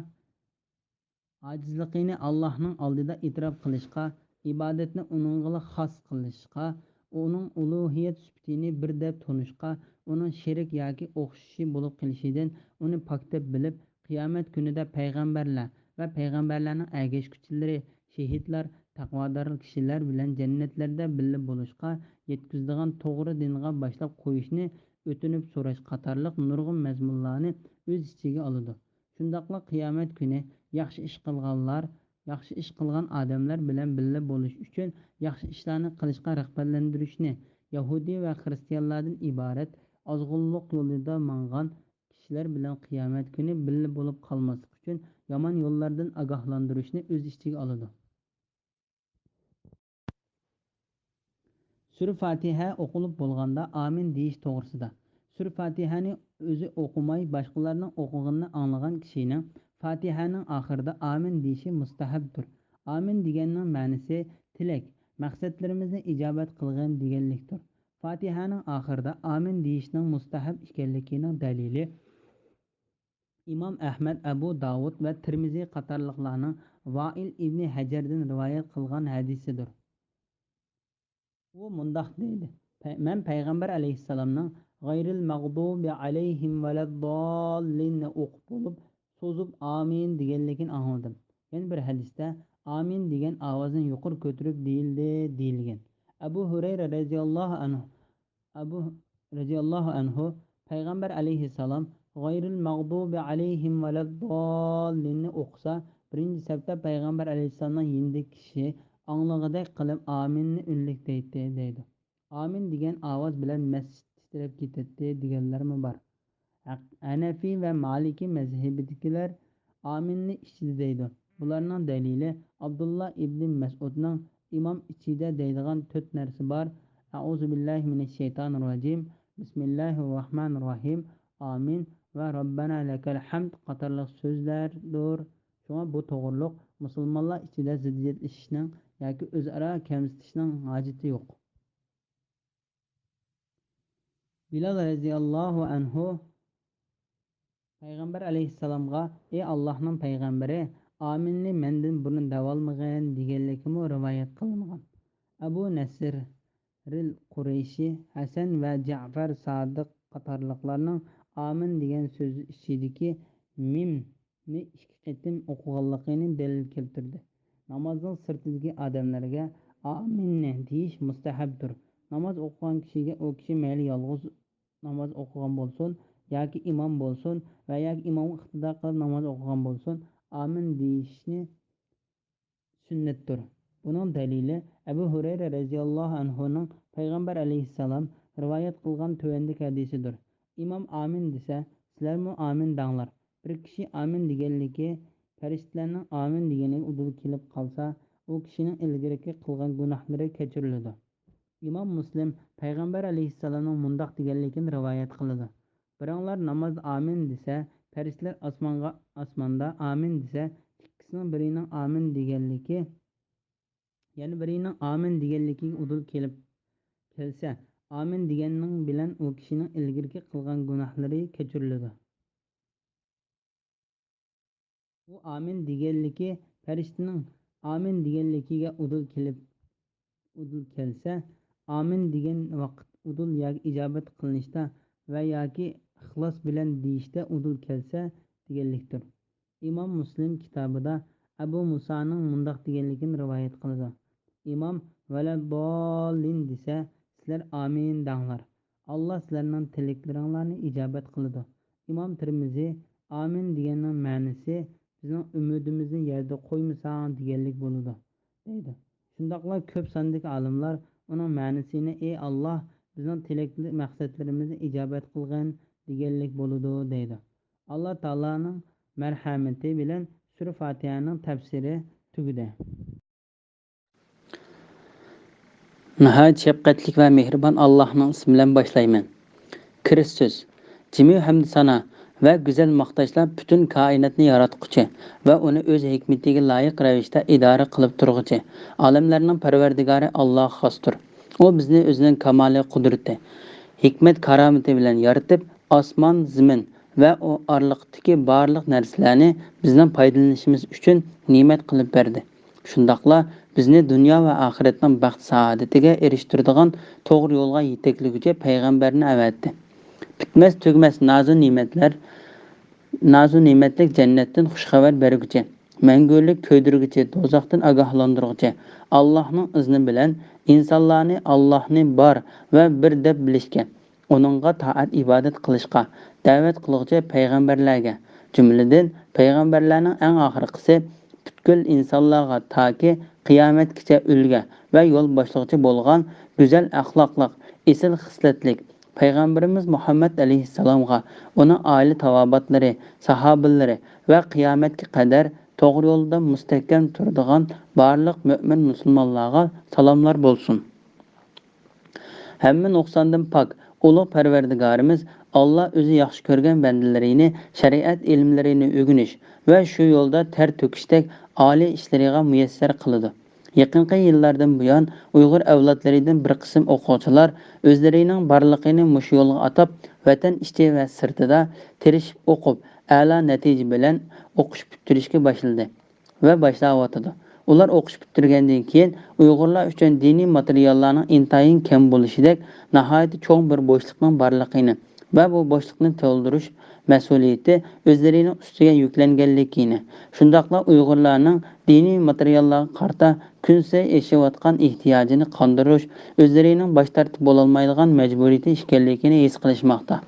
ئاجىزلىقىنى ئاللاھنىڭ ئالدىدا ئېتىراپ قىلىشقا، ئىبادەتنى ئۇنىڭغىلا خاس قىلىشقا، ئۇنىڭ ئۇلۇھىيەت سۈپىتىنى بىر دەپ تونۇشقا، ئۇنىڭ شېرىك ياكى ئوخشىشى بولۇپ قېلىشىدىن ئۇنى پاك دەپ بىلىپ، قىيامەت كۈنىدە پەيغەمبەرلەر ۋە پەيغەمبەرلەرنىڭ ئەگەشكۈچىلىرى، شېھىتلار، تەقۋادار كىشىلەر بىلەن جەننەتلەردە بىللە بولۇشقا يەتكۈزىدىغان توغرا دىنغا باشلاپ قويۇشنى ئۆتۈنۈپ سوراش قاتارلىق نۇرغۇن مەزمۇنلارنى ئۆز ئىچىگە ئالىدۇ. شۇنداقلا قىيامەت كۈنى ياخشى ئىش قىلغانلار، ياخشى ئىش قىلغان ئادەملەر بىلەن بىللە بولۇش ئۈچۈن ياخشى ئىشلارنى قىلىشقا رىغبەتلەندۈرۈشنى، يەھۇدىي ۋە خىرىستىيانلاردىن ئىبارەت ئازغۇنلۇق يولىدا ماڭغان كىشىلەر بىلەن قىيامەت كۈنى بىللە بولۇپ قالماسلىق ئۈچۈن يامان يوللاردىن ئاگاھلاندۇرۇشنى ئۆز ئىچىگە ئالىدۇ. سۈرە فاتىھە ئوقۇلۇپ بولغاندا ئامىن دېيىش توغرىسىدا. سۈرە فاتىھەنى ئۆزى ئوقۇماي، باشقىلارنىڭ ئوقۇغىنىنى ئاڭلىغان كىشىنىڭ فاتىھەنىڭ ئاخىرىدا ئامىن دېيىشى مۇستەھەبتۇر. ئامىن دېگەننىڭ مەنىسى تىلەك، مەقسەتلىرىمىزنى ئىجابەت قىلغىن دېگەنلىكتۇر. فاتىھەنىڭ ئاخىرىدا ئامىن دېيىشنىڭ مۇستەھەب ئىكەنلىكىنىڭ دەلىلى ئىمام ئەھمەد، ئەبۇ داۋۇد ۋە تىرمىزى قاتارلىقلارنىڭ ۋائىل ئىبنى ھەجەردىن رىۋايەت قىلغان ھەدىسىدۇر. ئۇ مۇنداق دەيدۇ، پەي-، مەن پەيغەمبەر ئەلەيھىسسالامنىڭ «غەيرىل مەغدۇبى ئەلەيھىم ۋەلەدداللىننى» ئوقۇپ بولۇپ، سوزۇپ «ئامىن» دېگەنلىكىنى ئاڭلىدىم. يەنە بىر ھەدىستە «ئامىن» دېگەن ئاۋازنى يۇقىرى كۆتۈرۈپ دېيىلدى دېيىلگەن. ئەبۇ ھۇرەيرە رەزىياللاھۇ ئەنھۇ، ئەبۇ رەزىياللاھۇ ئەنھۇ پەيغەمبەر ئەلەيھىسسالام «غەيرىل مەغدۇبى ئەلەيھىم ۋەلەدداللىننى» ئوقۇسا، بىرىنچى سەپتە پەيغەمبەر ئەلەيھىسسالامنىڭ يېنىدىكى كىشى ئاڭلىغۇدەك قىلىپ «ئامىننى» ئۈنلۈك دەيتتى، دەيدۇ. «ئامىن» دېگەن ئاۋاز بىلەن مەسچىت تىترەپ كېتەتتى دېگەنلەرمۇ بار. ھەق-، ھەنەفىي ۋە مالىكىي مەزھىپىدىكىلەر «ئامىننى» ئىچىدە دەيدۇ. بۇلارنىڭ دەلىلى ئابدۇللا ئىبنى مەسئۇدنىڭ «ئىمام ئىچىدە دەيدىغان تۆت نەرسە بار: ئەئۇزۇ بىللاھى مىنەششەيتانىرراجىم، بىسمىللاھىرراھمانىرراھىم، ئامىن ۋە رەببەنا لەكەل ھەمد» قاتارلىق سۆزلەردۇر. شۇڭا بۇ توغرۇلۇق مۇسۇلمانلار ئىچىدە زىددىيەتلىشىشنىڭ ياكى ئۆزئارا كەمسىتىشنىڭ ھاجىتى يوق. بىلال رەزىياللاھۇ ئەنھۇ پەيغەمبەر ئەلەيھىسسالامغا: «ئەي ئاللاھنىڭ پەيغەمبىرى، ئامىننى مەندىن بۇرۇن دەۋالمىغىن» دېگەنلىكىمۇ رىۋايەت قىلىنغان. ئەبۇ نەسىرىل قۇرەيشى، ھەسەن ۋە جەئفەر سادىق قاتارلىقلارنىڭ «ئامىن» دېگەن سۆز ئىچىدىكى مىم نى ئىككى قېتىم ئوقۇغانلىقىنى دەلىل كەلتۈردى. نامازنىڭ سىرتىدىكى ئادەملەرگە «ئامىننى» دېيىش مۇستەھەبتۇر. ناماز ئوقۇغان كىشىگە ئۇ كىشى مەيلى يالغۇز ناماز ئوقۇغان بولسۇن ياكى ئىمام بولسۇن ۋە ياكى ئىمامغا ئىقتىدا قىلىپ ناماز ئوقۇغان بولسۇن، «ئامىن» دېيىشنى سۈننەتتۇر. بۇنىڭ دەلىلى ئەبۇ ھۇرەيرە رەزىياللاھۇ ئەنھۇنىڭ پەيغەمبەر ئەلەيھىسسالام رىۋايەت قىلغان تۆۋەندىكى ھەدىسىدۇر: «ئىمام ئامىن دېسە، سىلەرمۇ ئامىن دەڭلار. بىر كىشى ئامىن دېگەنلىكى پەرىشتىلەرنىڭ ئامىن دېگەنلىكىگە ئۇدۇل كېلىپ قالسا، ئۇ كىشىنىڭ ئىلگىرىكى قىلغان گۇناھلىرى كەچۈرۈلىدۇ.» ئىمام مۇسلىم پەيغەمبەر ئەلەيھىسسالامنىڭ مۇنداق دېگەنلىكىنى رىۋايەت قىلىدۇ: «بىراڭلار نامازدا ئامىن دېسە، پەرىشتىلەر ئاسمانغا، ئاسماندا ئامىن دېسە، ئىككىسىنىڭ بىرىنىڭ ئامىن دېگەنلىكى، يەنە بىرىنىڭ ئامىن دېگەنلىكىگە ئۇدۇل كېلىپ كەلسە، ئامىن دېگەننىڭ بىلەن ئۇ كىشىنىڭ ئىلگىرىكى قىلغان گۇناھلىرى كەچۈرۈلىدۇ.» ئۇ ئامىن دېگەنلىكى پەرىشتىنىڭ ئامىن دېگەنلىكىگە ئۇدۇل كېلىپ، ئۇدۇل كەلسە، ئامىن دېگەن ۋاقىت ئۇدۇل ياكى ئىجابەت قىلىنىشتا ۋە ياكى ئىخلاس بىلەن دېيىشتە ئۇدۇل كەلسە دېگەنلىكتۇر. ئىمام مۇسلىم كىتابىدا ئەبۇ مۇسانىڭ مۇنداق دېگەنلىكىنى رىۋايەت قىلىدۇ: «ئىمام ۋەلەدداللىن دېسە، سىلەر ئامىن دەڭلار. ئاللا سىلەرنىڭ تىلەكلىرىڭلارنى ئىجابەت قىلىدۇ.» ئىمام تىرمىزى: «ئامىن دېگەننىڭ مەنىسى، بىزنىڭ ئۈمىدىمىزنى يەردە قويمىساڭ» دېگەنلىك بولىدۇ، دەيدۇ. شۇنداقلا كۆپ ساندىكى ئالىملار ئۇنىڭ مەنىسىنى: «ئەي ئاللا، بىزنىڭ تىلەك مەقسەتلىرىمىزنى ئىجابەت قىلغىن» دېگەنلىك بولىدۇ دەيدۇ. ئاللا تائالانىڭ مەرھەمىتى بىلەن سۈرە فاتىھەنىڭ تەپسىرى تۈگىدى. ناھايىتى شەپقەتلىك ۋە مېھرىبان ئاللاھنىڭ ئىسمى بىلەن باشلايمەن. كىرىستوس، جىمى ھەمدۇسانا ۋە گۈزەل ماختاشلار پۈتۈن كائىناتنى ياراتقۇچى ۋە ئۇنى ئۆز ھېكمىتىگە لايىق رەۋىشتە ئىدارە قىلىپ تۇرغۇچى، ئالەملەرنىڭ پەرۋەردىگارى ئاللاھقا خاستۇر. ئۇ بىزنى ئۆزىنىڭ كامالىي قۇدرىتى، ھېكمەت كارامىتى بىلەن يارىتىپ، ئاسمان، زېمىن ۋە ئۇ ئارىلىقتىكى بارلىق نەرسىلەرنى بىزنىڭ پايدىلىنىشىمىز ئۈچۈن نېمەت قىلىپ بەردى. شۇنداقلا بىزنى دۇنيا ۋە ئاخىرەتنىڭ بەخت-سائادىتىگە ئېرىشتۈرىدىغان توغرا يولغا يېتەكلىگۈچى پەيغەمبەرنى ئەۋەتتى. پۈتمەس-تۈگىمەس نازۇ نېمەتلەر، نازۇ نېمەتلىك جەننەتتىن خۇشخەۋەر بەرگۈچى، مەڭگۈلۈك كۆيدۈرگۈچى، دوزاختىن ئاگاھلاندۇرغۇچى، ئاللاھنىڭ ئىزنى بىلەن ئىنسانلارنى ئاللاھنى بار ۋە بىر دەپ بىلىشكە، ئۇنىڭغا تائەت-ئىبادەت قىلىشقا دەۋەت قىلغۇچى پەيغەمبەرلەرگە، جۈملىدىن پەيغەمبەرلەرنىڭ ئەڭ ئاخىرقىسى پۈتكۈل ئىنسانلارغا تاكى قىيامەتكىچە ئۈلگە ۋە يول باشلىغۇچى بولغان گۈزەل ئەخلاقلىق، ئېسىل خىسلەتلىك پەيغەمبىرىمىز مۇھەممەد ئەلەيھىسسالامغا، ئۇنىڭ ئائىلە تاۋابىئاتلىرى، ساھابىلىرى ۋە قىيامەتكە قەدەر توغرا يولدا مۇستەھكەم تۇرىدىغان بارلىق مۆمىن مۇسۇلمانلارغا سالاملار بولسۇن. ھەممە نۇقساندىن پاك، ئۇلۇغ پەرۋەردىگارىمىز ئاللا ئۆزى ياخشى كۆرگەن بەندىلىرىنى شەرىئەت ئىلىملىرىنى ئۆگىنىش ۋە شۇ يولدا تەر تۆكۈشتەك ئالىي ئىشلىرىغا مۇيەسسەر قىلىدۇ. يېقىنقى يىللاردىن بۇيان ئۇيغۇر ئەۋلادلىرىدىن بىر قىسىم ئوقۇغۇچىلار ئۆزلىرىنىڭ بارلىقىنى مۇشۇ يولغا ئاتاپ، ۋەتەن ئىچى ۋە سىرتىدا تىرىشىپ ئوقۇپ، ئەلا نەتىجە بىلەن ئوقۇش پۈتتۈرۈشكە باشلىدى ۋە باشلاۋاتىدۇ. ئۇلار ئوقۇش پۈتتۈرگەندىن كېيىن ئۇيغۇرلار ئۈچۈن دىنىي ماتېرىياللارنىڭ ئىنتايىن كەم بولۇشىدەك ناھايىتى چوڭ بىر بوشلۇقنىڭ بارلىقىنى ۋە بۇ بوشلۇقنى تولدۇرۇش مەسئۇلىيىتى ئۆزلىرىنىڭ ئۈستىگە يۈكلەنگەنلىكىنى، شۇنداقلا ئۇيغۇرلارنىڭ دىنىي ماتېرىياللارغا قارىتا كۈنسېرى ئېشىۋاتقان ئېھتىياجىنى قاندۇرۇش ئۆزلىرىنىڭ باش تارتىپ بولالمايدىغان مەجبۇرىيىتى ئىكەنلىكىنى ھېس قىلىشماقتا.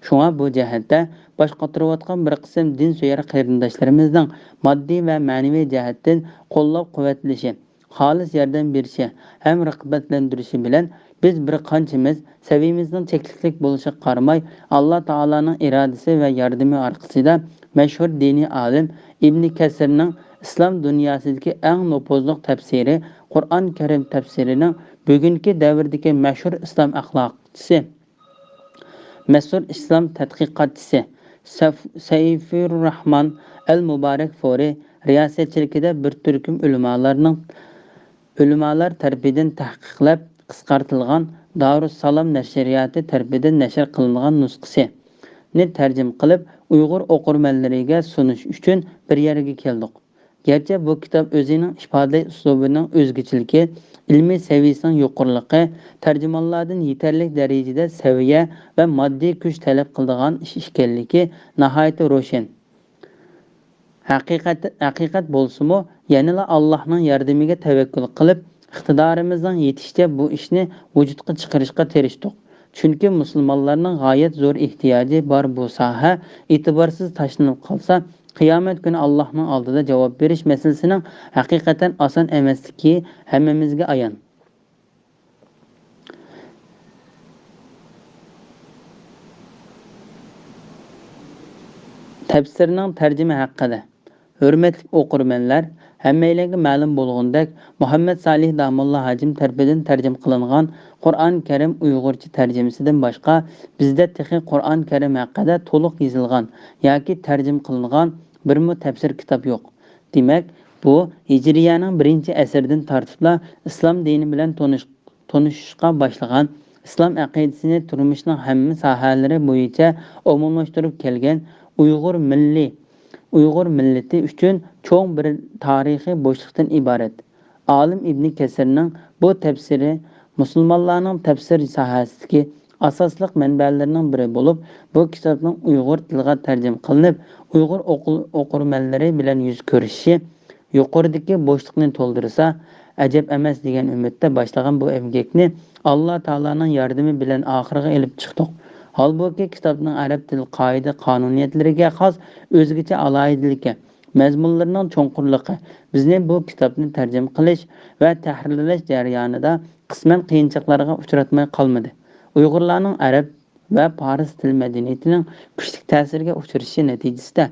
شۇڭا بۇ جەھەتتە باش قاتۇرۇۋاتقان بىر قىسىم دىن سۆيەر قېرىنداشلىرىمىزنىڭ ماددىي ۋە مەنىۋى جەھەتتىن قوللاپ-قۇۋۋەتلىشى، خالىس ياردەم بېرىشى ھەم رىغبەتلەندۈرۈشى بىلەن، بىز بىر قانچىمىز سەۋىيىمىزنىڭ چەكلىكلىك بولۇشىغا قارىماي، ئاللا تائالانىڭ ئىرادىسى ۋە ياردىمى ئارقىسىدا مەشھۇر دىنىي ئالىم ئىبنى كەسىرنىڭ ئىسلام دۇنياسىدىكى ئەڭ نوپۇزلۇق تەپسىرى، قۇرئان كەرىم تەپسىرىنىڭ بۈگۈنكى دەۋردىكى مەشھۇر ئىسلام ئەخلاقچىسى، مەشھۇر ئىسلام تەتقىقاتچىسى سەف-، سەيفۇرراھمان ئەل مۇبارەكفۇرى رىياسەتچىلىكىدە بىر تۈركۈم ئۆلىمالارنىڭ، ئۆلىمالار تەرىپىدىن تەھقىقلەپ قىسقارتىلغان دارۇسسالام نەشرىياتى تەرىپىدىن نەشر قىلىنغان نۇسخىسىنى تەرجىمە قىلىپ، ئۇيغۇر ئوقۇرمەنلىرىگە سۇنۇش ئۈچۈن بىر يەرگە كەلدۇق. گەرچە بۇ كىتاب ئۆزىنىڭ ئىپادىلەش ئۇسلۇبىنىڭ ئۆزگىچىلىكى، ئىلمىي سەۋىيىسىنىڭ يۇقىرىلىقى، تەرجىمانلاردىن يېتەرلىك دەرىجىدە سەۋىيە ۋە ماددىي كۈچ تەلەپ قىلىدىغان ئىش ئىكەنلىكى ناھايىتى روشەن. ھەقىقەت، ھەقىقەت بولسىمۇ، يەنىلا ئاللاھنىڭ ياردىمىگە تەۋەككۈل قىلىپ، ئىقتىدارىمىزنىڭ يېتىشىچە بۇ ئىشنى ۋۇجۇدقا چىقىرىشقا تىرىشتۇق. چۈنكى مۇسۇلمانلارنىڭ غايەت زور ئېھتىياجى بار بۇ ساھە ئېتىبارسىز تاشلىنىپ قالسا، قىيامەت كۈنى ئاللاھنىڭ ئالدىدا جاۋاب بېرىش مەسىلىسىنىڭ ھەقىقەتەن ئاسان ئەمەسلىكى ھەممىمىزگە ئايان. تەپسىرنىڭ تەرجىمە ھەققىدە. ھۆرمەتلىك ئوقۇرمەنلەر، ھەممەيلەنگە مەلۇم بولغىنىدەك، مۇھەممەد سالىھ داموللا ھاجىم تەرىپىدىن تەرجىمە قىلىنغان قۇرئان كەرىم ئۇيغۇرچە تەرجىمىسىدىن باشقا، بىزدە تېخى قۇرئان كەرىم ھەققىدە تولۇق يېزىلغان ياكى تەرجىمە قىلىنغان بىرمۇ تەپسىر كىتاب يوق. دېمەك، بۇ ھىجرىيەنىڭ بىرىنچى ئەسىرىدىن تارتىپلا ئىسلام دىنى بىلەن تونۇش-، تونۇشۇشقا باشلىغان، ئىسلام ئەقىدىسىنى تۇرمۇشنىڭ ھەممە ساھەلىرى بويىچە ئومۇملاشتۇرۇپ كەلگەن ئۇيغۇر مىللىي، ئۇيغۇر مىللىتى ئۈچۈن چوڭ بىر تارىخىي بوشلۇقتىن ئىبارەت. ئالىم ئىبنى كەسىرنىڭ بۇ تەپسىرى مۇسۇلمانلارنىڭ تەپسىر ساھەسىدىكى ئاساسلىق مەنبەلىرىنىڭ بىرى بولۇپ، بۇ كىتابنىڭ ئۇيغۇر تىلىغا تەرجىمە قىلىنىپ، ئۇيغۇر ئوقۇ-، ئوقۇرمەنلىرى بىلەن يۈز كۆرۈشۈشى يۇقىرىدىكى بوشلۇقنى تولدۇرسا ئەجەب ئەمەس دېگەن ئۈمىدتە باشلىغان بۇ ئەمگەكنى ئاللا تائالانىڭ ياردىمى بىلەن ئاخىرىغا ئېلىپ چىقتۇق. ھالبۇكى، كىتابنىڭ ئەرەب تىل قائىدە-قانۇنىيەتلىرىگە خاس ئۆزگىچە ئالاھىدىلىكى، مەزمۇنلىرىنىڭ چوڭقۇرلۇقى بىزنى بۇ كىتابنى تەرجىمە قىلىش ۋە تەھرىرلەش جەريانىدا قىسمەن قىيىنچىلىقلارغا ئۇچراتماي قالمىدى. ئۇيغۇرلارنىڭ ئەرەب ۋە پارس تىل مەدەنىيىتىنىڭ كۈچلۈك تەسىرگە ئۇچرىشى نەتىجىسىدە،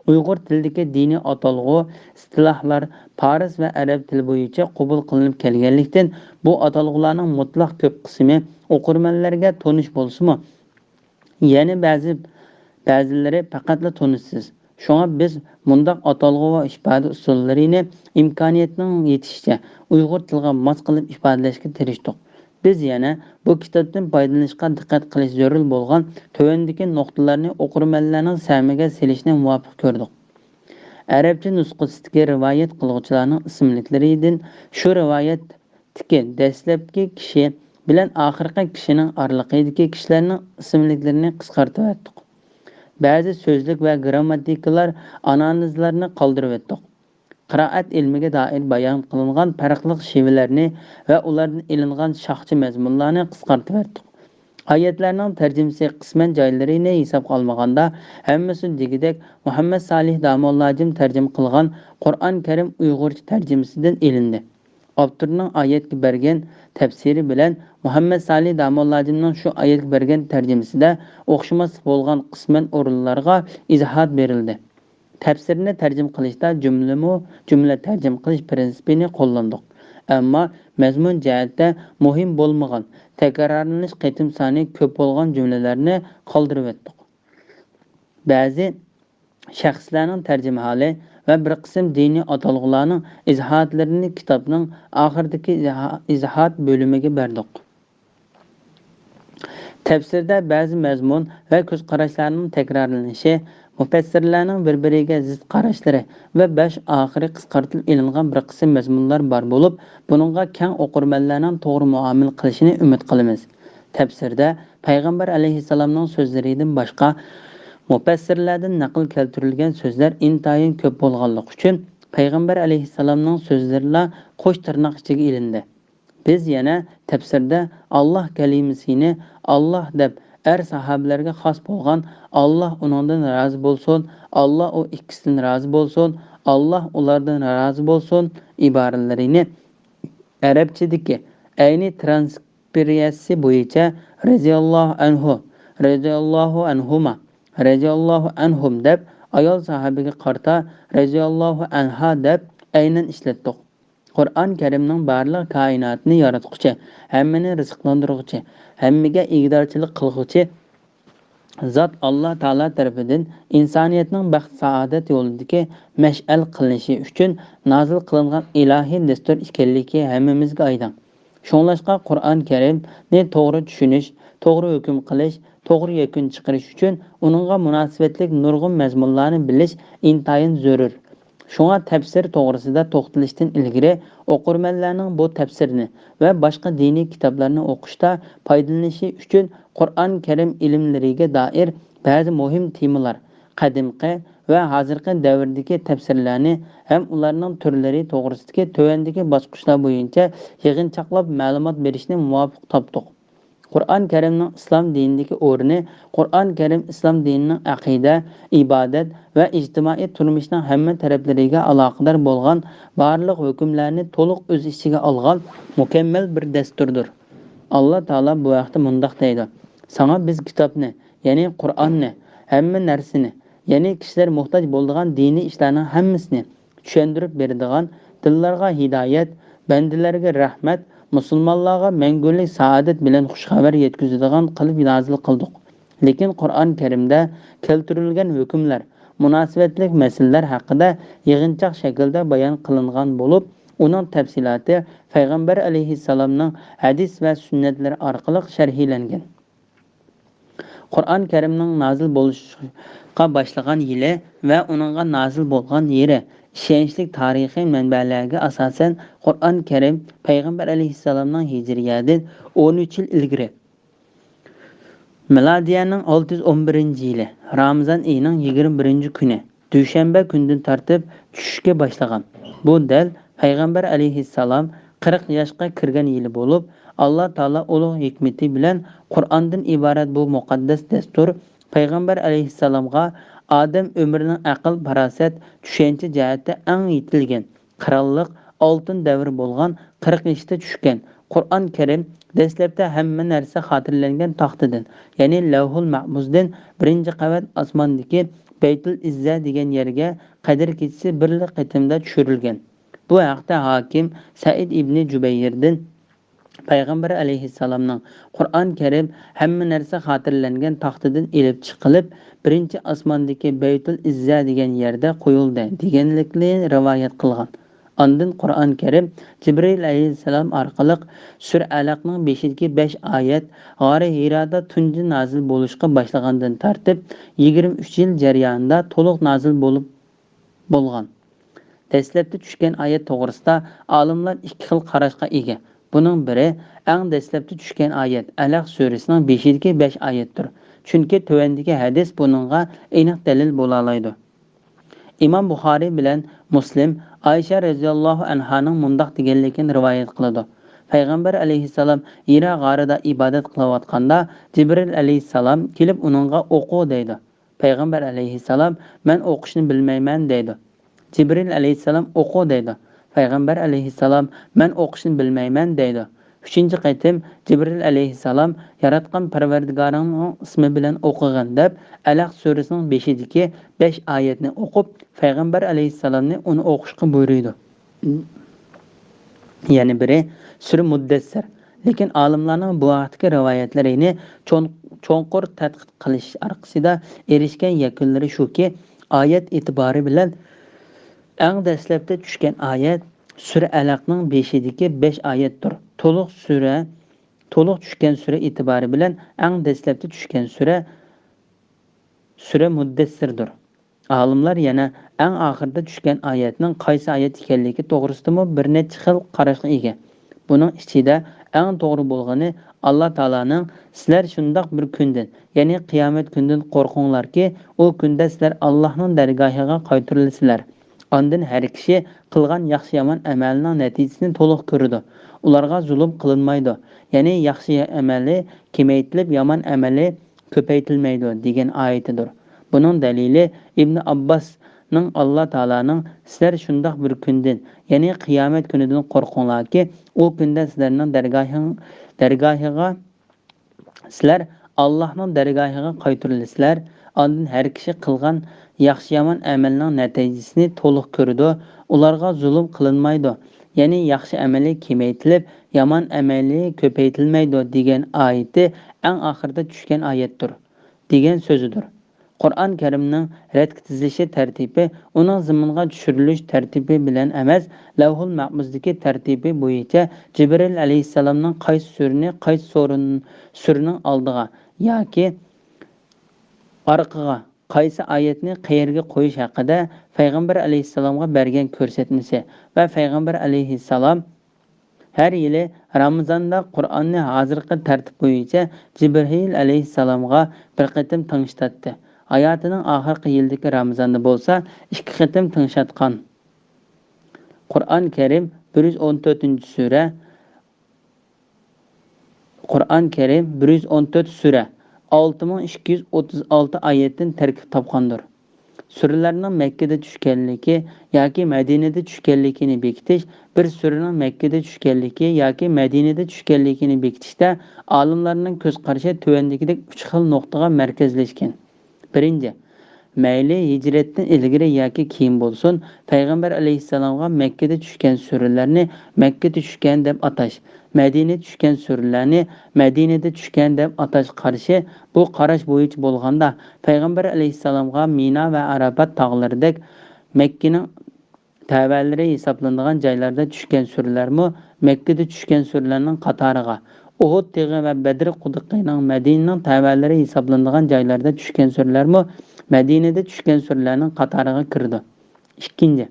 ئۇيغۇر تىلىدىكى دىنىي ئاتالغۇ، ئىستىلاھلار پارس ۋە ئەرەب تىلى بويىچە قوبۇل قىلىنىپ كەلگەنلىكتىن، بۇ ئاتالغۇلارنىڭ مۇتلەق كۆپ قىسمى ئوقۇرمەنلەرگە تونۇش بولسىمۇ، يەنە بەزى، بەزىلىرى پەقەتلا تونۇشسىز. شۇڭا بىز مۇنداق ئاتالغۇ ۋە ئىپادە ئۇسۇللىرىنى ئىمكانىيەتنىڭ يېتىشىچە ئۇيغۇر تىلىغا ماس قىلىپ ئىپادىلەشكە تىرىشتۇق. بىز يەنە بۇ كىتابتىن پايدىلىنىشقا دىققەت قىلىش زۆرۈر بولغان تۆۋەندىكى نۇقتىلارنى ئوقۇرمەنلەرنىڭ سەمىگە سېلىشنى مۇۋاپىق كۆردۇق. ئەرەبچە نۇسخىسىدىكى رىۋايەت قىلغۇچىلارنىڭ ئىسىملىكلىرىدىن شۇ رىۋايەتتىكى دەسلەپكى كىشى بىلەن ئاخىرقى كىشىنىڭ ئارىلىقىدىكى كىشىلەرنىڭ ئىسىملىكلىرىنى قىسقارتىۋەتتۇق. بەزى سۆزلۈك ۋە گىرامماتىكىلار ئانالىزلارنى قالدۇرۇۋەتتۇق. قىرائەت ئىلمىگە دائىر بايان قىلىنغان پەرقلىق شېۋىلەرنى ۋە ئۇلاردىن ئېلىنغان شاخچە مەزمۇنلارنى قىسقارتىۋەتتۇق. ئايەتلەرنىڭ تەرجىمىسى قىسمەن جايلىرىنى ھېسابقا ئالمىغاندا، ھەممىسى دېگۈدەك مۇھەممەد سالىھ داموللاجىم تەرجىمە قىلغان قۇرئان كەرىم ئۇيغۇرچە تەرجىمىسىدىن ئېلىندى. ئاپتورنىڭ ئايەتكە بەرگەن تەپسىرى بىلەن مۇھەممەد سالىھ داموللاجىمنىڭ شۇ ئايەتكە بەرگەن تەرجىمىسىدە ئوخشىماسلىق بولغان قىسمەن ئورۇنلارغا ئىزاھات بېرىلدى. تەپسىرنى تەرجىمە قىلىشتا جۈملىمۇ جۈملە تەرجىمە قىلىش پىرىنسىپىنى قوللاندۇق. ئەمما مەزمۇن جەھەتتە مۇھىم بولمىغان، تەكرارلىنىش قېتىم سانى كۆپ بولغان جۈملىلەرنى قالدۇرۇۋەتتۇق. بەزى شەخسلەرنىڭ تەرجىمىھالى ۋە بىر قىسىم دىنىي ئاتالغۇلارنىڭ ئىزاھاتلىرىنى كىتابنىڭ ئاخىرىدىكى ئىزاھا-، ئىزاھات بۆلۈمىگە بەردۇق. تەپسىردە بەزى مەزمۇن ۋە كۆز قاراشلارنىڭ تەكرارلىنىشى، مۇپەسسىرلەرنىڭ بىر-بىرىگە زىت قاراشلىرى ۋە باش ئاخىرى قىسقارتىلىپ ئېلىنغان بىر قىسىم مەزمۇنلار بار بولۇپ، بۇنىڭغا كەڭ ئوقۇرمەنلەرنىڭ توغرا مۇئامىلە قىلىشىنى ئۈمىد قىلىمىز. تەپسىردە پەيغەمبەر ئەلەيھىسسالامنىڭ سۆزلىرىدىن باشقا، مۇپەسسىرلەردىن نەقىل كەلتۈرۈلگەن سۆزلەر ئىنتايىن كۆپ بولغانلىقى ئۈچۈن، پەيغەمبەر ئەلەيھىسسالامنىڭ سۆزلىرىلا قوش تىرناق ئىچىگە ئېلىندى. بىز يەنە تەپسىردە «ئاللاھ كەلىمىسى»نى «ئاللاھ» دەپ، ئەر ساھابىلەرگە خاس بولغان «ئاللاھ ئۇنىڭدىن رازى بولسۇن»، «ئاللاھ ئۇ ئىككىسىدىن رازى بولسۇن»، «ئاللاھ ئۇلاردىن رازى بولسۇن» ئىبارىلىرىنى ئەرەبچىدىكى ئەينى ترانسكرىپسىيەسى بويىچە «رەزىياللاھۇ ئەنھۇ»، «رەزىياللاھۇ ئەنھۇما»، «رەزىياللاھۇ ئەنھۇم» دەپ، ئايال ساھابىگە قارىتا «رەزىياللاھۇ ئەنھا» دەپ ئەينەن ئىشلەتتۇق. قۇرئان كەرىمنىڭ بارلىق كائىناتنى ياراتقۇچى، ھەممىنى رىزىقلاندۇرغۇچى، ھەممىگە ئىگىدارچىلىق قىلغۇچى زات ئاللا تائالا تەرىپىدىن ئىنسانىيەتنىڭ بەخت-سائادەت يولىدىكى مەشئەل قىلىنىشى ئۈچۈن نازىل قىلىنغان ئىلاھىي دەستۇر ئىكەنلىكى ھەممىمىزگە ئايدىڭ. شۇڭلاشقا قۇرئان كەرىمنى توغرا چۈشىنىش، توغرا ھۆكۈم قىلىش، توغرا يەكۈن چىقىرىش ئۈچۈن ئۇنىڭغا مۇناسىۋەتلىك نۇرغۇن مەزمۇنلارنى بىلىش ئىنتايىن زۆرۈر. شۇڭا تەپسىر توغرىسىدا توختىلىشتىن ئىلگىرى، ئوقۇرمەنلەرنىڭ بۇ تەپسىرنى ۋە باشقا دىنىي كىتابلارنى ئوقۇشتا پايدىلىنىشى ئۈچۈن، قۇرئان كەرىم ئىلىملىرىگە دائىر بەزى مۇھىم تېمىلار، قەدىمكى ۋە ھازىرقى دەۋردىكى تەپسىرلەرنى ھەم ئۇلارنىڭ تۈرلىرى توغرىسىدىكى تۆۋەندىكى باسقۇچلار بويىچە يىغىنچاقلاپ مەلۇمات بېرىشنى مۇۋاپىق تاپتۇق. قۇرئان كەرىمنىڭ ئىسلام دىنىدىكى ئورنى، قۇرئان كەرىم ئىسلام دىنىنىڭ ئەقىدە، ئىبادەت ۋە ئىجتىمائىي تۇرمۇشنىڭ ھەممە تەرەپلىرىگە ئالاقىدار بولغان بارلىق ھۆكۈملەرنى تولۇق ئۆز ئىچىگە ئالغان مۇكەممەل بىر دەستۇردۇر. ئاللا تائالا بۇ ھەقتە مۇنداق دەيدۇ: «ساڭا بىز كىتابنى، يەنى قۇرئاننى، ھەممە نەرسىنى، يەنى كىشىلەر موھتاج بولىدىغان دىنىي ئىشلارنىڭ ھەممىسىنى چۈشەندۈرۈپ بېرىدىغان، دىللارغا ھىدايەت، بەندىلەرگە رەھمەت، مۇسۇلمانلارغا مەڭگۈلۈك سائادەت بىلەن خۇش خەۋەر يەتكۈزىدىغان قىلىپ نازىل قىلدۇق.» لېكىن قۇرئان كەرىمدە كەلتۈرۈلگەن ھۆكۈملەر، مۇناسىۋەتلىك مەسىلىلەر ھەققىدە يىغىنچاق شەكىلدە بايان قىلىنغان بولۇپ، ئۇنىڭ تەپسىلاتى پەيغەمبەر ئەلەيھىسسالامنىڭ ھەدىس ۋە سۈننەتلىرى ئارقىلىق شەرھلەنگەن. قۇرئان كەرىمنىڭ نازىل بولۇشقا باشلىغان يىلى ۋە ئۇنىڭغا نازىل بولغان يېرى، ئىشەنچلىك تارىخىي مەنبەلەرگە ئاساسەن، قۇرئان كەرىم پەيغەمبەر ئەلەيھىسسالامنىڭ ھىجرىيەدىن ئون ئۈچ يىل ئىلگىرى، مىلادىيەنىڭ ئالتە يۈز ئون بىرىنچى يىلى، رامىزان ئېيىنىڭ يىگىرمە بىرىنچى كۈنى، دۈشەنبە كۈنىدىن تارتىپ چۈشۈشكە باشلىغان. بۇ دەل پەيغەمبەر ئەلەيھىسسالام قىرىق ياشقا كىرگەن يىلى بولۇپ، ئاللا تائالا ئۇلۇغ ھېكمىتى بىلەن قۇرئاندىن ئىبارەت بۇ مۇقەددەس دەستۇر پەيغەمبەر ئەلەيھىسسالامغا ئادەم ئۆمرىنىڭ ئەقىل-پاراسەت، چۈشەنچە جەھەتتە ئەڭ يېتىلگەن، قىرانلىق، ئالتۇن دەۋرى بولغان قىرىق يېشىدا چۈشكەن. قۇرئان كەرىم دەسلەپتە ھەممە نەرسە خاتىرىلەنگەن تاختىدىن، يەنى لەۋھۇل مەھپۇزدىن بىرىنچى قەۋەت ئاسماندىكى بەيتۇل ئىززە دېگەن يەرگە قەدىر كېچىسى بىرلا قېتىمدا چۈشۈرۈلگەن. بۇ ھەقتە ھاكىم سەئىد ئىبنى جۇبەيردىن پەيغەمبەر ئەلەيھىسسالامنىڭ قۇرئان كەرىم ھەممە نەرسە خاتىرىلەنگەن تاختىدىن ئېلىپ چىقىلىپ، بىرىنچى ئاسماندىكى بەيتۇل ئىززە دېگەن يەردە قويۇلدى، دېگەنلىكنى رىۋايەت قىلغان. ئاندىن قۇرئان كەرىم جىبرىئىل ئەلەيھىسسالام ئارقىلىق سۈرە ئەلەقنىڭ بېشىدىكى بەش ئايەت غارى ھىرادا تۇنجى نازىل بولۇشقا باشلىغاندىن تارتىپ، يىگىرمە ئۈچ يىل جەريانىدا تولۇق نازىل بولۇپ بولغان. دەسلەپتە چۈشكەن ئايەت توغرىسىدا ئالىملار ئىككى خىل قاراشقا ئىگە. بۇنىڭ بىرى، ئەڭ دەسلەپتە چۈشكەن ئايەت ئەلەق سۈرىسىنىڭ بېشىدىكى بەش ئايەتتۇر. چۈنكى تۆۋەندىكى ھەدىس بۇنىڭغا ئېنىق دەلىل بولالايدۇ. ئىمام بۇخارىي بىلەن مۇسلىم ئائىشە رەزىياللاھۇ ئەنھانىڭ مۇنداق دېگەنلىكىنى رىۋايەت قىلىدۇ: پەيغەمبەر ئەلەيھىسسالام ھىرا غارىدا ئىبادەت قىلىۋاتقاندا، جىبرىل ئەلەيھىسسالام كېلىپ ئۇنىڭغا ئوقۇ دەيدۇ. پەيغەمبەر ئەلەيھىسسالام، مەن ئوقۇشنى بىلمەيمەن دەيدۇ. جىبرىل ئەلەيھىسسالام، ئوقۇ دەيدۇ. پەيغەمبەر ئەلەيھىسسالام، مەن ئوقۇشنى بىلمەيمەن دەيدۇ. ئۈچىنچى قېتىم جىبرىل ئەلەيھىسسالام، ياراتقان پەرۋەردىگارىڭنىڭ ئىسمى بىلەن ئوقۇغىن دەپ، ئەلەق سۈرىسىنىڭ بېشىدىكى بەش ئايەتنى ئوقۇپ، پەيغەمبەر ئەلەيھىسسالامنى ئۇنى ئوقۇشقا بۇيرۇيدۇ. يەنە بىرى، سۈرە مۇددەسسىر. لېكىن ئالىملارنىڭ بۇ ھەقتىكى رىۋايەتلىرىنى چوڭ-، چوڭقۇر تەتقىق قىلىش ئارقىسىدا ئېرىشكەن يەكۈنلىرى شۇكى، ئايەت ئېتىبارى بىلەن ئەڭ دەسلەپتە چۈشكەن ئايەت سۈرە ئەلەقنىڭ بېشىدىكى بەش ئايەتتۇر. تولۇق سۈرە، تولۇق چۈشكەن سۈرە ئېتىبارى بىلەن ئەڭ دەسلەپتە چۈشكەن سۈرە، سۈرە مۇددەسسىردۇر. ئالىملار يەنە ئەڭ ئاخىرىدا چۈشكەن ئايەتنىڭ قايسى ئايەت ئىكەنلىكى توغرىسىدىمۇ بىر نەچچە خىل قاراشقا ئىگە. بۇنىڭ ئىچىدە ئەڭ توغرا بولغىنى، ئاللا تائالانىڭ، سىلەر شۇنداق بىر كۈندىن، يەنى قىيامەت كۈنىدىن قورقۇڭلاركى، ئۇ كۈندە سىلەر ئاللاھنىڭ دەرگاھىغا قايتۇرۇلىسىلەر. ئاندىن ھەر كىشى قىلغان ياخشى-يامان ئەمەلنىڭ نەتىجىسىنى تولۇق كۆرىدۇ. ئۇلارغا زۇلۇم قىلىنمايدۇ. يەنى ياخشى ئەمەلى كېمەيتىلىپ، يامان ئەمەلى كۆپەيتىلمەيدۇ، دېگەن ئايىتىدۇر. بۇنىڭ دەلىلى ئىبنى ئابباسنىڭ، ئاللا تائالانىڭ، سىلەر شۇنداق بىر كۈندىن، يەنى قىيامەت كۈنىدىن قورقۇڭلاركى، ئۇ كۈندە سىلەرنىڭ دەرگاھىڭ-، دەرگاھىغا، سىلەر ئاللاھنىڭ دەرگاھىغا قايتۇرۇلىسىلەر. ئاندىن ھەر كىشى قىلغان ياخشى-يامان ئەمەلنىڭ نەتىجىسىنى تولۇق كۆرىدۇ. ئۇلارغا زۇلۇم قىلىنمايدۇ. يەنى ياخشى ئەمەلى كېمەيتىلىپ، يامان ئەمەلى كۆپەيتىلمەيدۇ، دېگەن ئايىتى ئەڭ ئاخىرىدا چۈشكەن ئايەتتۇر، دېگەن سۆزىدۇر. قۇرئان كەرىمنىڭ رەتكە تىزىلىشى تەرتىپى ئۇنىڭ زېمىنغا چۈشۈرۈلۈش تەرتىپى بىلەن ئەمەس، لەۋھۇل مەھپۇزدىكى تەرتىپى بويىچە جىبرىل ئەلەيھىسسالامنىڭ قايسى سۈرىنى قايسى سورۇن-، سۈرىنىڭ ئالدىغا ياكى ئارقىغا، قايسى ئايەتنى قەيەرگە قويۇش ھەققىدە پەيغەمبەر ئەلەيھىسسالامغا بەرگەن كۆرسەتمىسى ۋە پەيغەمبەر ئەلەيھىسسالام ھەر يىلى رامىزاندا قۇرئاننى ھازىرقى تەرتىپ بويىچە جىبرىئىل ئەلەيھىسسالامغا بىر قېتىم تىڭشىتاتتى. ھاياتىنىڭ ئاخىرقى يىلىدىكى رامىزاندا بولسا ئىككى قېتىم تىڭشاتقان. قۇرئان كەرىم بىر يۈز ئون تۆتىنچى سۈرە، قۇرئان كەرىم بىر يۈز ئون تۆت سۈرە، ئالتە مىڭ ئىككى يۈز ئوتتۇز ئالتە ئايەتتىن تەركىب تاپقاندۇر. سۈرىلەرنىڭ مەككىدە چۈشكەنلىكى ياكى مەدىنىدە چۈشكەنلىكىنى بېكىتىش، بىر سۈرىنىڭ مەككىدە چۈشكەنلىكى ياكى مەدىنىدە چۈشكەنلىكىنى بېكىتىشتە ئالىملارنىڭ كۆز قارىشى تۆۋەندىكىدەك ئۈچ خىل نۇقتىغا مەركەزلەشكەن. بىرىنچى، مەيلى ھىجرەتتىن ئىلگىرى ياكى كېيىن بولسۇن، پەيغەمبەر ئەلەيھىسسالامغا مەككىدە چۈشكەن سۈرىلەرنى مەككىدە چۈشكەن دەپ ئاتاش، مەدىنىدە چۈشكەن سۈرىلەرنى مەدىنىدە چۈشكەن دەپ ئاتاش قارىشى. بۇ قاراش بويىچە بولغاندا، پەيغەمبەر ئەلەيھىسسالامغا مىنا ۋە ئارافات تاغلىرىدەك مەككىنىڭ تەۋەلىرى ھېسابلىنىدىغان جايلاردا چۈشكەن سۈرىلەرمۇ مەككىدە چۈشكەن سۈرىلەرنىڭ قاتارىغا، ئۇھۇد تېغى ۋە بەدر قۇدۇقىنىڭ مەدىنىنىڭ تەۋەلىرى ھېسابلىنىدىغان جايلاردا چۈشكەن سۈرىلەرمۇ مەدىنىدە چۈشكەن سۈرىلەرنىڭ قاتارىغا كىرىدۇ. ئىككىنچى،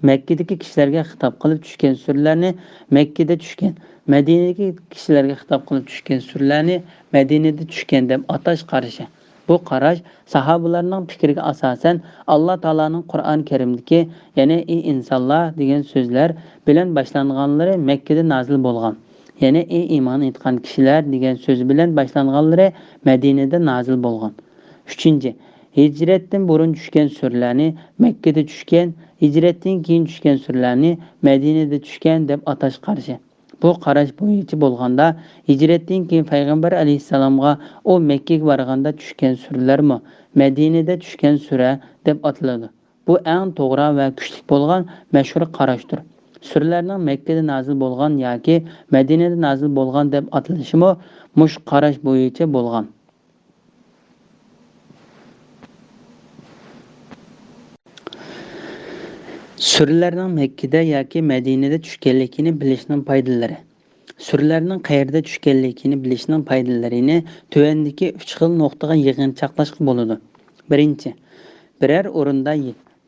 مەككىدىكى كىشىلەرگە خىتاب قىلىپ چۈشكەن سۈرىلەرنى مەككىدە چۈشكەن، مەدىنىدىكى كىشىلەرگە خىتاب قىلىپ چۈشكەن سۈرىلەرنى مەدىنىدە چۈشكەن دەپ ئاتاش قارىشى. بۇ قاراش ساھابىلەرنىڭ پىكرىگە ئاساسەن، ئاللا تائالانىڭ قۇرئان كەرىمدىكى، يەنى «ئى ئىنسانلار» دېگەن سۆزلەر بىلەن باشلانغانلىرى مەككىدە نازىل بولغان، يەنى «ئى ئىمان ئېيتقان كىشىلەر» دېگەن سۆز بىلەن باشلانغانلىرى مەدىنىدە نازىل بولغان. ئۈچىنچى، ھىجرەتتىن بۇرۇن چۈشكەن سۈرىلەرنى مەككىدە چۈشكەن، ھىجرەتتىن كېيىن چۈشكەن سۈرىلەرنى مەدىنىدە چۈشكەن دەپ ئاتاش قارىشى. بۇ قاراش بويىچە بولغاندا، ھىجرەتتىن كېيىن پەيغەمبەر ئەلەيھىسسالامغا ئۇ مەككىگە بارغاندا چۈشكەن سۈرىلەرمۇ مەدىنىدە چۈشكەن سۈرە دەپ ئاتىلىدۇ. بۇ ئەڭ توغرا ۋە كۈچلۈك بولغان مەشھۇر قاراشتۇر. سۈرىلەرنىڭ مەككىدە نازىل بولغان ياكى مەدىنىدە نازىل بولغان دەپ ئاتىلىشىمۇ مۇشۇ قاراش بويىچە بولغان. سۈرىلەرنىڭ مەككىدە ياكى مەدىنىدە چۈشكەنلىكىنى بىلىشنىڭ پايدىلىرى. سۈرىلەرنىڭ قەيەردە چۈشكەنلىكىنى بىلىشنىڭ پايدىلىرىنى تۆۋەندىكى ئۈچ خىل نۇقتىغا يىغىنچاقلاشقا بولىدۇ. بىرىنچى، بىرەر ئورۇندا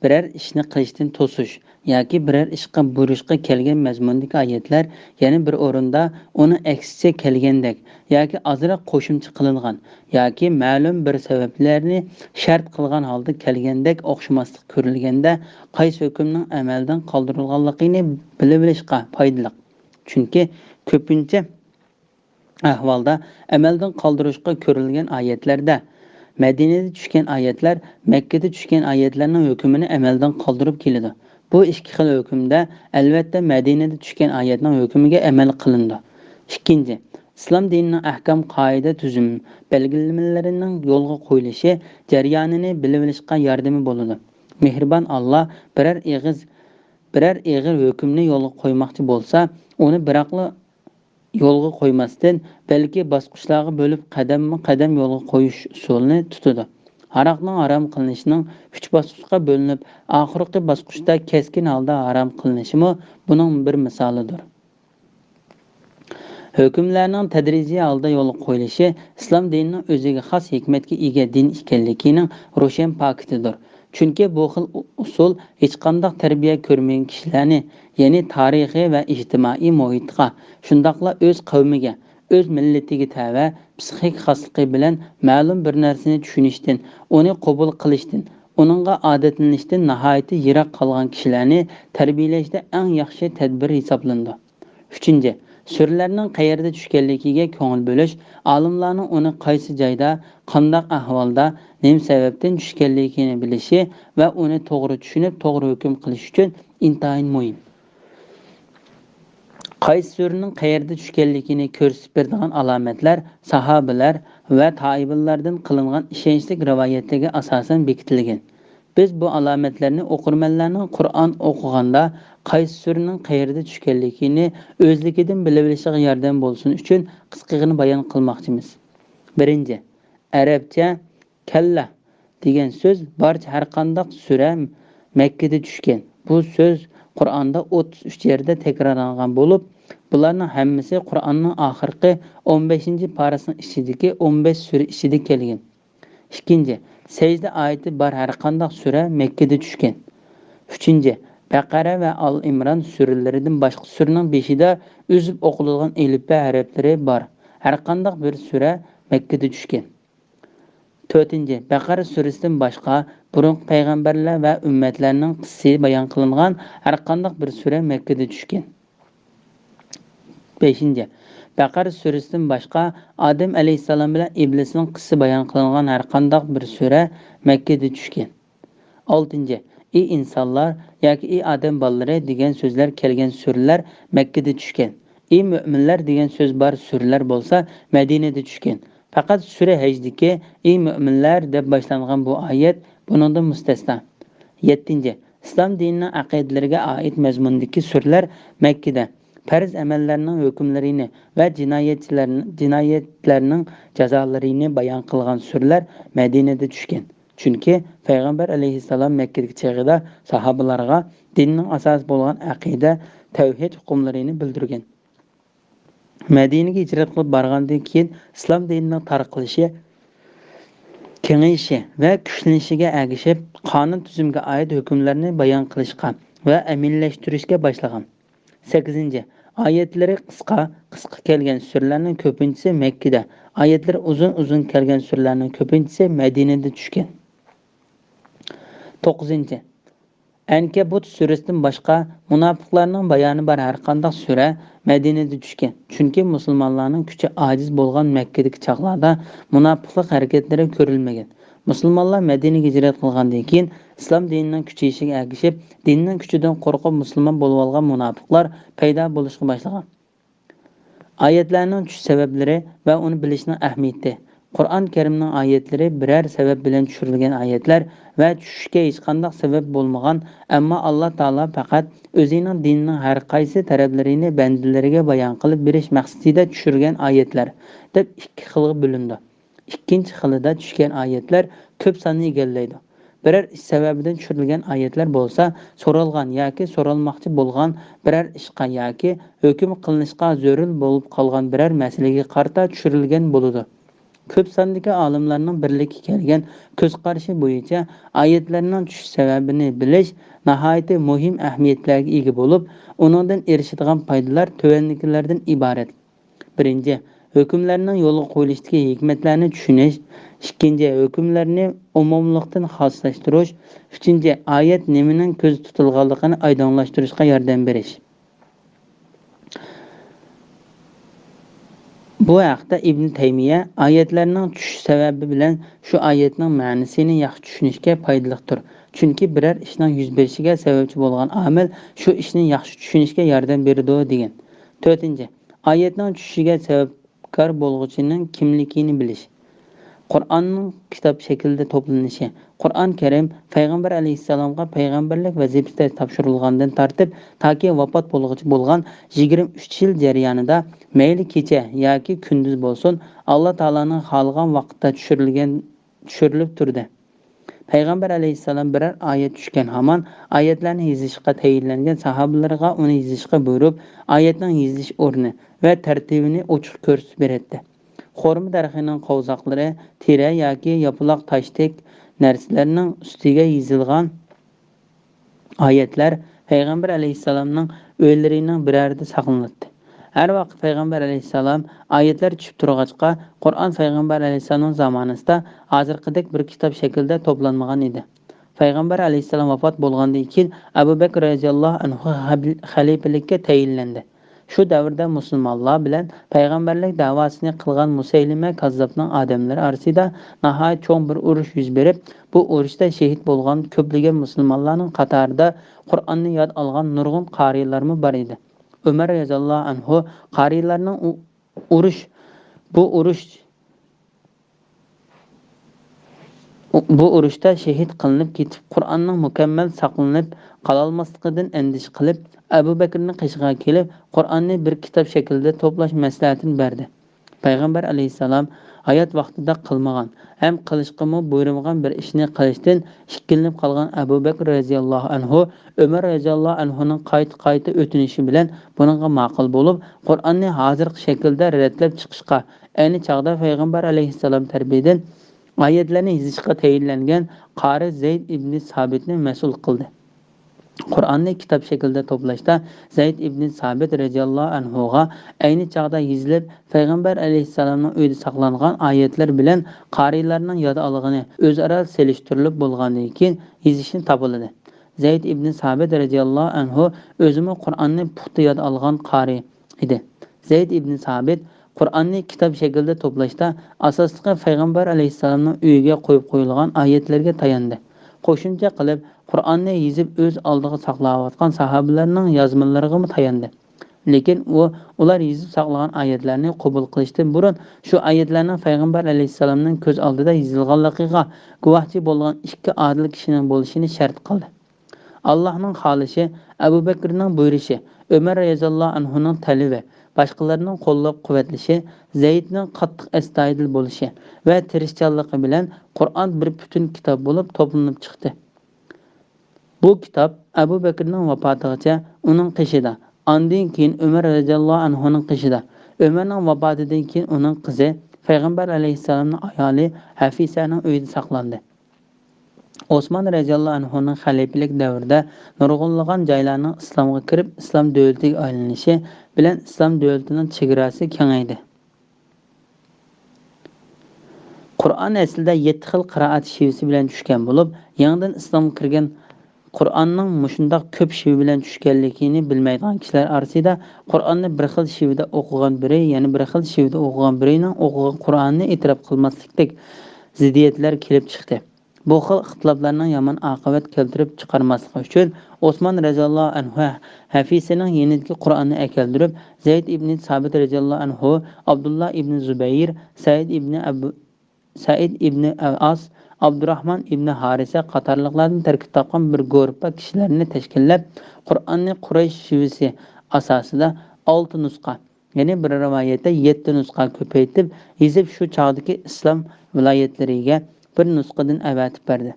بىرەر ئىشنى قىلىشتىن توسۇش ياكى بىرەر ئىشقا بۇيرۇشقا كەلگەن مەزمۇندىكى ئايەتلەر يەنە بىر ئورۇندا ئۇنىڭ ئەكسىچە كەلگەندەك ياكى ئازراق قوشۇمچە قىلىنغان ياكى مەلۇم بىر سەۋەبلەرنى شەرت قىلغان ھالدا كەلگەندەك ئوخشىماسلىق كۆرۈلگەندە، قايسى ھۆكۈمنىڭ ئەمەلدىن قالدۇرۇلغانلىقىنى بىلىۋېلىشقا پايدىلىق. چۈنكى كۆپىنچە ئەھۋالدا ئەمەلدىن قالدۇرۇشقا كۆرۈلگەن ئايەتلەردە، مەدىنىدە چۈشكەن ئايەتلەر مەككىدە چۈشكەن ئايەتلەرنىڭ ھۆكمىنى ئەمەلدىن قالدۇرۇپ كېلىدۇ. بۇ ئىككى خىل ھۆكۈمدە، ئەلۋەتتە، مەدىنىدە چۈشكەن ئايەتنىڭ ھۆكمىگە ئەمەل قىلىنىدۇ. ئىككىنچى، ئىسلام دىنىنىڭ ئەھكام، قائىدە، تۈزۈم، بەلگىلىمىلىرىنىڭ يولغا قويۇلۇشى جەريانىنى بىلىۋېلىشقا ياردىمى بولىدۇ. مېھرىبان ئاللا بىرەر ئېغىز، بىرەر ئېغىر ھۆكۈمنى يولغا قويماقچى بولسا، ئۇنى بىراقلا يولغا قويماستىن، بەلكى باسقۇچلارغا بۆلۈپ، قەدەممۇ قەدەم يولغا قويۇش ئۇسۇلىنى تۇتىدۇ. ھاراقنىڭ ھارام قىلىنىشىنىڭ ئۈچ باسقۇچقا بۆلۈنۈپ، ئاخىرقى باسقۇچتا كەسكىن ھالدا ھارام قىلىنىشىمۇ بۇنىڭ بىر مىسالىدۇر. ھۆكۈملەرنىڭ تەدرىجىي ھالدا يولغا قويۇلۇشى ئىسلام دىنىنىڭ ئۆزىگە خاس ھېكمەتكە ئىگە دىن ئىكەنلىكىنىڭ روشەن پاكىتىدۇر. چۈنكى بۇ خىل ئۇسۇل ھېچقانداق تەربىيە كۆرمىگەن كىشىلەرنى، يەنى تارىخىي ۋە ئىجتىمائىي مۇھىتقا، شۇنداقلا ئۆز قەۋمىگە، ئۆز مىللىتىگە تەۋە پسىخىك خاسلىقى بىلەن مەلۇم بىر نەرسىنى چۈشىنىشتىن، ئۇنى قوبۇل قىلىشتىن، ئۇنىڭغا ئادەتلىنىشتىن ناھايىتى يىراق قالغان كىشىلەرنى تەربىيەلەشتە ئەڭ ياخشى تەدبىر ھېسابلىنىدۇ. ئۈچىنچى، سۈرىلەرنىڭ قەيەردە چۈشكەنلىكىگە كۆڭۈل بۆلۈش. ئالىملارنىڭ ئۇنى قايسى جايدا، قانداق ئەھۋالدا، نېمە سەۋەبتىن چۈشكەنلىكىنى بىلىشى ۋە ئۇنى توغرا چۈشىنىپ، توغرا ھۆكۈم قىلىش ئۈچۈن ئىنتايىن مۇھىم. قايسى سۈرىنىڭ قەيەردە چۈشكەنلىكىنى كۆرسىتىپ بېرىدىغان ئالامەتلەر ساھابىلەر ۋە تابىئىنلاردىن قىلىنغان ئىشەنچلىك رىۋايەتلەرگە ئاساسەن بېكىتىلگەن. بىز بۇ ئالامەتلەرنى ئوقۇرمەنلەرنىڭ قۇرئان ئوقۇغاندا قايسى سۈرىنىڭ قەيەردە چۈشكەنلىكىنى ئۆزلۈكىدىن بىلىۋېلىشىغا ياردەم بولسۇن ئۈچۈن قىسقىغىنە بايان قىلماقچىمىز. بىرىنچى، ئەرەبچە كەللە دېگەن سۆز بارچە ھەرقانداق سۈرە مەككىدە چۈشكەن. بۇ سۆز قۇرئاندا ئوتتۇز ئۈچ يەردە تەكرارلانغان بولۇپ، بۇلارنىڭ ھەممىسى قۇرئاننىڭ ئاخىرقى ئون بەشىنچى پارىسىنىڭ ئىچىدىكى ئون بەش سۈرە ئىچىدە كەلگەن. ئىككىنچى، سەجدە ئايىتى بار ھەرقانداق سۈرە مەككىدە چۈشكەن. ئۈچىنچى، بەقەرە ۋە ئال ئىمران سۈرىلىرىدىن باشقا سۈرىنىڭ بېشىدا ئۈزۈپ ئوقۇلىدىغان ئېلىپبە ھەرپلىرى بار ھەرقانداق بىر سۈرە مەككىدە چۈشكەن. تۆتىنچى، بەقەرە سۈرىسىدىن باشقا بۇرۇنقى پەيغەمبەرلەر ۋە ئۈممەتلەرنىڭ قىسسىسى بايان قىلىنغان ھەرقانداق بىر سۈرە مەككىدە چۈشكەن. بەشىنچى، بەقەرە سۈرىسىدىن باشقا ئادەم ئەلەيھىسسالام بىلەن ئىبلىسنىڭ قىسسىسى بايان قىلىنغان ھەرقانداق بىر سۈرە مەككىدە چۈشكەن. ئالتىنچى، ئى ئىنسانلار ياكى ئى ئادەم بالىلىرى دېگەن سۆزلەر كەلگەن سۈرىلەر مەككىدە چۈشكەن. ئى مۆمىنلەر دېگەن سۆز بار سۈرىلەر بولسا مەدىنىدە چۈشكەن. پەقەت سۈرە ھەجدىكى ئى مۆمىنلەر دەپ باشلانغان بۇ ئايەت بۇنىڭدىن مۇستەسنا. يەتتىنچى، ئىسلام دىنىنىڭ ئەقىدىلىرىگە ئائىت مەزمۇندىكى سۈرىلەر مەككىدە پەرز ئەمەللەرنىڭ ھۆكۈملىرىنى ۋە جىنايەتچىلەرنى، جىنايەتلەرنىڭ جازالىرىنى بايان قىلغان سۈرىلەر مەدىنىدە چۈشكەن. چۈنكى پەيغەمبەر ئەلەيھىسسالام مەككىدىكى چېغىدا ساھابىلارغا دىننىڭ ئاساسى بولغان ئەقىدە، تەۋھىد ھوقۇملىرىنى بىلدۈرگەن. مەدىنىگە ھىجرەت قىلىپ بارغاندىن كېيىن، ئىسلام دىنىنىڭ تارقىلىشى، كېڭىيىشى ۋە كۈچلىنىشىگە ئەگىشىپ، قانۇن تۈزۈمگە ئائىت ھۆكۈملەرنى بايان قىلىشقا ۋە ئەمەلىيلەشتۈرۈشكە باشلىغان. سەككىزىنچى، ئايەتلىرى قىسقا، قىسقا كەلگەن سۈرىلەرنىڭ كۆپىنچىسى مەككىدە، ئايەتلىرى ئۇزۇن، ئۇزۇن كەلگەن سۈرىلەرنىڭ كۆپىنچىسى مەدىنىدە چۈشكەن. توققۇزىنچى، ئەنكەبۇت سۈرىسىدىن باشقا مۇناپىقلارنىڭ بايانى بار ھەرقانداق سۈرە مەدىنىدە چۈشكەن. چۈنكى مۇسۇلمانلارنىڭ كۈچى ئاجىز بولغان مەككىدىكى چاغلاردا مۇناپىقلىق ھەرىكەتلىرى كۆرۈلمىگەن. مۇسۇلمانلار مەدىنىگە ھىجرەت قىلغاندىن كېيىن، ئىسلام دىنىنىڭ كۈچىيىشىگە ئەگىشىپ، دىننىڭ كۈچىدىن قورقۇپ مۇسۇلمان بولۇۋالغان مۇناپىقلار پەيدا بولۇشقا باشلىغان. ئايەتلەرنىڭ چۈشۈش سەۋەبلىرى ۋە ئۇنى بىلىشنىڭ ئەھمىيىتى. قۇرئان كەرىمنىڭ ئايەتلىرى بىرەر سەۋەب بىلەن چۈشۈرۈلگەن ئايەتلەر ۋە چۈشۈشكە ھېچقانداق سەۋەب بولمىغان، ئەمما ئاللا تائالا پەقەت ئۆزىنىڭ دىنىنىڭ ھەر قايسى تەرەپلىرىنى بەندىلىرىگە بايان قىلىپ بېرىش مەقسىتىدە چۈشۈرگەن ئايەتلەر، دەپ ئىككى خىلغا بۆلۈنىدۇ. ئىككىنچى خىلىدا چۈشكەن ئايەتلەر كۆپ ساننى ئىگىلەيدۇ. بىرەر ئىش سەۋەبىدىن چۈشۈرۈلگەن ئايەتلەر بولسا، سورالغان ياكى سورالماقچى بولغان بىرەر ئىشقا ياكى ھۆكۈم قىلىنىشقا زۆرۈر بولۇپ قالغان بىرەر مەسىلىگە قارىتا چۈشۈرۈلگەن بولىدۇ. كۆپ ساندىكى ئالىملارنىڭ بىرلىككە كەلگەن كۆز قارىشى بويىچە، ئايەتلەرنىڭ چۈشۈش سەۋەبىنى بىلىش ناھايىتى مۇھىم ئەھمىيەتلەرگە ئىگە بولۇپ، ئۇنىڭدىن ئېرىشىدىغان پايدىلار تۆۋەندىكىلەردىن ئىبارەت. بىرىنچى، ھۆكۈملەرنىڭ يولغا قويۇلۇشىدىكى ھېكمەتلەرنى چۈشىنىش. ئىككىنچى، ھۆكۈملەرنى ئومۇملۇقتىن خاسلاشتۇرۇش. ئۈچىنچى، ئايەت نېمىنىڭ كۆزدە تۇتۇلغانلىقىنى ئايدىڭلاشتۇرۇشقا ياردەم بېرىش. بۇ ھەقتە ئىبن تەيمىيە، ئايەتلەرنىڭ چۈشۈش سەۋەبى بىلەن شۇ ئايەتنىڭ مەنىسىنى ياخشى چۈشىنىشكە پايدىلىقتۇر، چۈنكى بىرەر ئىشنىڭ يۈز بېرىشىگە سەۋەبچى بولغان ئامىل شۇ ئىشنى ياخشى چۈشىنىشكە ياردەم بېرىدۇ، دېگەن. تۆتىنچى، ئايەتنىڭ چۈشۈشىگە سەۋەبكار بولغۇچىنىڭ كىملىكىنى بىلىش. قۇرئاننىڭ كىتاب شەكلىدە توپلىنىشى. قۇرئان كەرىم پەيغەمبەر ئەلەيھىسسالامغا پەيغەمبەرلىك ۋەزىپىسى تاپشۇرۇلغاندىن تارتىپ، تاكى ۋاپات بولغۇچە بولغان يىگىرمە ئۈچ يىل جەريانىدا، مەيلى كېچە ياكى كۈندۈز بولسۇن، ئاللا تائالانىڭ خالىغان ۋاقىتتا چۈشۈرۈلگەن، چۈشۈرۈلۈپ تۇردى. پەيغەمبەر ئەلەيھىسسالام بىرەر ئايەت چۈشكەن ھامان، ئايەتلەرنى يېزىشقا تەيىنلەنگەن ساھابىلىرىغا ئۇنى يېزىشقا بۇيرۇپ، ئايەتنىڭ يېزىلىش ئورنى ۋە تەرتىپىنى ئوچۇق كۆرسىتىپ بېرەتتى. خورما دەرىخىنىڭ قوۋزاقلىرى، تېرە ياكى ياپىلاق تاشتەك نەرسىلەرنىڭ ئۈستىگە يېزىلغان ئايەتلەر پەيغەمبەر ئەلەيھىسسالامنىڭ ئۆيلىرىنىڭ بىرەرىدە ساقلىناتتى. ھەر ۋاقىت پەيغەمبەر ئەلەيھىسسالام ئايەتلەر چۈشۈپ تۇرغاچقا، قۇرئان پەيغەمبەر ئەلەيھىسسالامنىڭ زامانىسىدا ھازىرقىدەك بىر كىتاب شەكلىدە توپلانمىغان ئىدى. پەيغەمبەر ئەلەيھىسسالام ۋاپات بولغاندىن كېيىن، ئەبۇ بەكرى رەزىياللاھۇ ئەنھۇ خەلىپىلىككە تەيىنلەندى. شۇ دەۋردە مۇسۇلمانلار بىلەن پەيغەمبەرلىك دەۋاسىنى قىلغان مۇسەيلىمە كاززاپنىڭ ئادەملىرى ئارىسىدا ناھايىتى چوڭ بىر ئۇرۇش يۈز بېرىپ، بۇ ئۇرۇشتا شېھىت بولغان كۆپلىگەن مۇسۇلمانلارنىڭ قاتارىدا قۇرئاننى ياد ئالغان نۇرغۇن قارىيلارمۇ بار ئىدى. ئۆمەر رەزىياللاھۇ ئەنھۇ قارىيلارنىڭ ئۇ-، ئۇرۇش، بۇ ئۇرۇش، بۇ ئۇرۇشتا شېھىت قىلىنىپ كېتىپ، قۇرئاننىڭ مۇكەممەل ساقلىنىپ قالالماسلىقىدىن ئەندىشە قىلىپ، ئەبۇ بەكرىنىڭ قېشىغا كېلىپ، قۇرئاننى بىر كىتاب شەكلىدە توپلاش مەسلىھەتىنى بەردى. پەيغەمبەر ئەلەيھىسسالام ھايات ۋاقتىدا قىلمىغان ھەم قىلىشقىمۇ بۇيرۇمىغان بىر ئىشنى قىلىشتىن ئىككىلىنىپ قالغان ئەبۇ بەكرى رەزىياللاھۇ ئەنھۇ ئۆمەر رەزىياللاھۇ ئەنھۇنىڭ قايتا-قايتا ئۆتۈنۈشى بىلەن بۇنىڭغا ماقۇل بولۇپ، قۇرئاننى ھازىرقى شەكىلدە رەتلەپ چىقىشقا، ئەينى چاغدا پەيغەمبەر ئەلەيھىسسالام تەرىپىدىن ئايەتلەرنى يېزىشقا تەيىنلەنگەن قارى زەيد ئىبنى سابىتنى مەسئۇل قىلدى. قۇرئاننى كىتاب شەكلىدە توپلاشتا زەيد ئىبنى سابىت رەزىياللاھۇ ئەنھۇغا ئەينى چاغدا يېزىلىپ، پەيغەمبەر ئەلەيھىسسالامنىڭ ئۆيىدە ساقلانغان ئايەتلەر بىلەن قارىيلارنىڭ ياد ئالغىنى ئۆزئارا سېلىشتۇرۇلۇپ بولغاندىن كېيىن يېزىشنى تاپىلىدى. زەيد ئىبنى سابىت رەزىياللاھۇ ئەنھۇ ئۆزىمۇ قۇرئاننى پۇختا ياد ئالغان قارى ئىدى. زەيد ئىبنى سابىت قۇرئاننى كىتاب شەكلىدە توپلاشتا ئاساسلىقى پەيغەمبەر ئەلەيھىسسالامنىڭ ئۆيىگە قويۇپ قويۇلغان ئايەتلەرگە تاياندى. قوشۇمچە قىلىپ، قۇرئاننى يېزىپ ئۆز ئالدىغا ساقلاۋاتقان ساھابىلەرنىڭ يازمىلىرىغىمۇ تاياندى. لېكىن ئۇ ئۇلار يېزىپ ساقلىغان ئايەتلەرنى قوبۇل قىلىشتىن بۇرۇن شۇ ئايەتلەرنىڭ پەيغەمبەر ئەلەيھىسسالامنىڭ كۆز ئالدىدا يېزىلغانلىقىغا گۇۋاھچى بولغان ئىككى ئادىل كىشىنىڭ بولۇشىنى شەرت قىلدى. ئاللاھنىڭ خالىشى، ئەبۇ بەكرىنىڭ بۇيرۇشى، ئۆمەر رەزىياللاھۇ ئەنھۇنىڭ تەلىپى، باشقىلارنىڭ قوللاپ-قۇۋۋەتلىشى، زەيدنىڭ قاتتىق ئەستايىدىل بولۇشى ۋە تىرىشچانلىقى بىلەن قۇرئان بىر پۈتۈن كىتاب بولۇپ توپلىنىپ چىقتى. بۇ كىتاب ئەبۇ بەكرىنىڭ ۋاپاتىغىچە ئۇنىڭ قېشىدا، ئاندىن كېيىن ئۆمەر رەزىياللاھۇ ئەنھۇنىڭ قېشىدا، ئۆمەرنىڭ ۋاپاتىدىن كېيىن ئۇنىڭ قىزى، پەيغەمبەر ئەلەيھىسسالامنىڭ ئايالى ھەفىسەنىڭ ئۆيىدە ساقلاندى. ئوسمان رەزىياللاھۇ ئەنھۇنىڭ خەلىپىلىك دەۋرىدە نۇرغۇنلىغان جايلارنىڭ ئىسلامغا كىرىپ، ئىسلام دۆلىتىگە ئايلىنىشى بىلەن ئىسلام دۆلىتىنىڭ چېگراسى كېڭەيدى. قۇرئان ئەسلىدە يەتتە خىل قىرائەت شېۋىسى بىلەن چۈشكەن بولۇپ، يېڭىدىن ئىسلامغا كىرگەن، قۇرئاننىڭ مۇشۇنداق كۆپ شېۋە بىلەن چۈشكەنلىكىنى بىلمەيدىغان كىشىلەر ئارىسىدا قۇرئاننى بىر خىل شېۋىدە ئوقۇغان بىرى، يەنە بىر خىل شېۋىدە ئوقۇغان بىرىنىڭ ئوقۇغان قۇرئانىنى ئېتىراپ قىلماسلىقتەك زىددىيەتلەر كېلىپ چىقتى. بۇ خىل ئىختىلاپلارنىڭ يامان ئاقىۋەت كەلتۈرۈپ چىقارماسلىقى ئۈچۈن، ئوسمان رەزىياللاھۇ ئەنھۇ ھەفىسىنىڭ يېنىدىكى قۇرئاننى ئەكەلدۈرۈپ، زەيد ئىبنى سابىت رەزىياللاھۇ ئەنھۇ، ئابدۇللا ئىبنى زۇبەير، سەئىد ئىبنى ئەبۇ سەئىد ئىبنى ئەل ئاس، ئابدۇراھمان ئىبنى ھارىسە قاتارلىقلاردىن تەركىب تاپقان بىر گۇرۇپپا كىشىلەرنى تەشكىللەپ، قۇرئاننى قۇرەيش شىۋىسى ئاساسىدا ئالتە نۇسخا، يەنى بىر رىۋايەتتە يەتتە نۇسخا كۆپەيتىپ يېزىپ، شۇ چاغدىكى ئىسلام ۋىلايەتلىرىگە بىر نۇسخىدىن ئەۋەتىپ بەردى.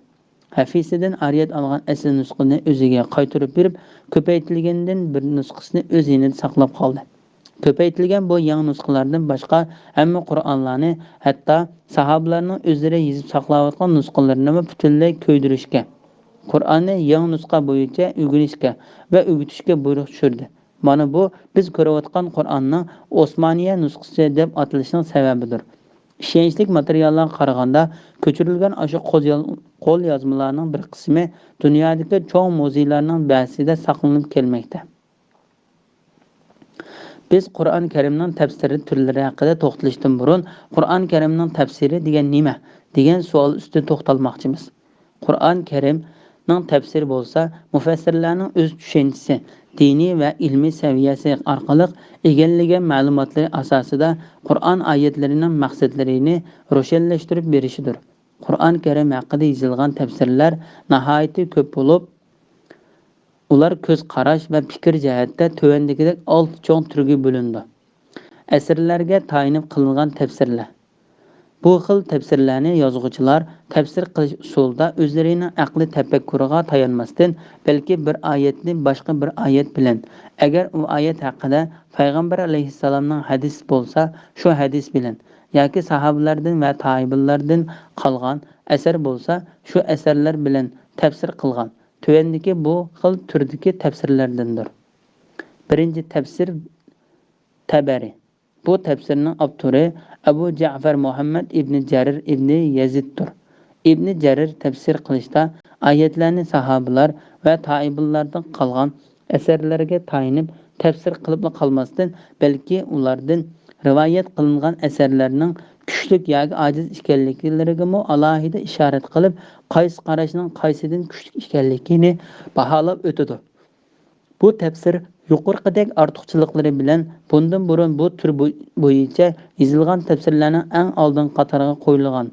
ھەفىسىدىن ئارىيەت ئالغان ئەسلى نۇسخىنى ئۆزىگە قايتۇرۇپ بېرىپ، كۆپەيتىلگەندىن بىر نۇسخىسىنى ئۆز يېنىدا ساقلاپ قالدى. كۆپەيتىلگەن بۇ يېڭى نۇسخىلاردىن باشقا ھەممە قۇرئانلارنى، ھەتتا ساھابىلارنىڭ ئۆزلىرى يېزىپ ساقلاۋاتقان نۇسخىلىرىنىمۇ پۈتۈنلەي كۆيدۈرۈشكە، قۇرئاننى يېڭى نۇسخا بويىچە ئۆگىنىشكە ۋە ئۆگىتىشكە بۇيرۇق چۈشۈردى. مانا بۇ بىز كۆرۈۋاتقان قۇرئاننىڭ ئوسمانىيە نۇسخىسى دەپ ئاتىلىشىنىڭ سەۋەبىدۇر. ئىشەنچلىك ماتېرىياللارغا قارىغاندا، كۆچۈرۈلگەن ئاشۇ قول ياز-، قول يازمىلارنىڭ بىر قىسمى دۇنيادىكى چوڭ مۇزېيلارنىڭ بەزىسىدە ساقلىنىپ كەلمەكتە. بىز قۇرئان كەرىمنىڭ تەپسىرى تۈرلىرى ھەققىدە توختىلىشتىن بۇرۇن، قۇرئان كەرىمنىڭ تەپسىرى دېگەن نېمە؟ دېگەن سوئال ئۈستىدە توختالماقچىمىز. قۇرئان كەرىمنىڭ تەپسىرى بولسا، مۇفەسسىرلەرنىڭ ئۆز چۈشەنچىسى، دىنىي ۋە ئىلمىي سەۋىيەسى ئارقىلىق ئىگىلىگەن مەلۇماتلىرى ئاساسىدا قۇرئان ئايەتلىرىنىڭ مەقسەتلىرىنى روشەنلەشتۈرۈپ بېرىشىدۇر. قۇرئان كەرىم ھەققىدە يېزىلغان تەپسىرلەر ناھايىتى كۆپ بولۇپ، ئۇلار كۆز قاراش ۋە پىكىر جەھەتتە تۆۋەندىكىدەك ئالتە چوڭ تۈرگە بۆلۈنىدۇ. ئەسەرلەرگە تايىنىپ قىلىنغان تەپسىرلەر. بۇ خىل تەپسىرلەرنى يازغۇچىلار تەپسىر قىلىش ئۇسۇلىدا ئۆزلىرىنىڭ ئەقلىي تەپەككۇرىغا تايانماستىن، بەلكى بىر ئايەتنى باشقا بىر ئايەت بىلەن، ئەگەر ئۇ ئايەت ھەققىدە پەيغەمبەر ئەلەيھىسسالامنىڭ ھەدىسى بولسا، شۇ ھەدىس بىلەن، ياكى ساھابىلاردىن ۋە تابىئىنلاردىن قالغان ئەسەر بولسا، شۇ ئەسەرلەر بىلەن تەپسىر قىلغان. تۆۋەندىكى بۇ خىل تۈردىكى تەپسىرلەردىندۇر. بىرىنچى تەپسىر تەبەرى. بۇ تەپسىرنىڭ ئاپتورى ئەبۇ جەئفەر مۇھەممەد ئىبنى جەرىر ئىبنى يەزىدتۇر. ئىبنى جەرىر تەپسىر قىلىشتا ئايەتلەرنى ساھابىلار ۋە تابىئىنلاردىن قالغان ئەسەرلەرگە تايىنىپ تەپسىر قىلىپلا قالماستىن، بەلكى ئۇلاردىن رىۋايەت قىلىنغان ئەسەرلەرنىڭ كۈچلۈك ياكى ئاجىز ئىكەنلىكلىرىگىمۇ ئالاھىدە ئىشارەت قىلىپ، قايسى قاراشنىڭ قايسىدىن كۈچلۈك ئىكەنلىكىنى باھالاپ ئۆتىدۇ. بۇ تەپسىر يۇقىرىقىدەك ئارتۇقچىلىقلىرى بىلەن بۇندىن بۇرۇن بۇ تۈر بو-، بويىچە يېزىلغان تەپسىرلەرنىڭ ئەڭ ئالدىنقى قاتارغا قويۇلغان.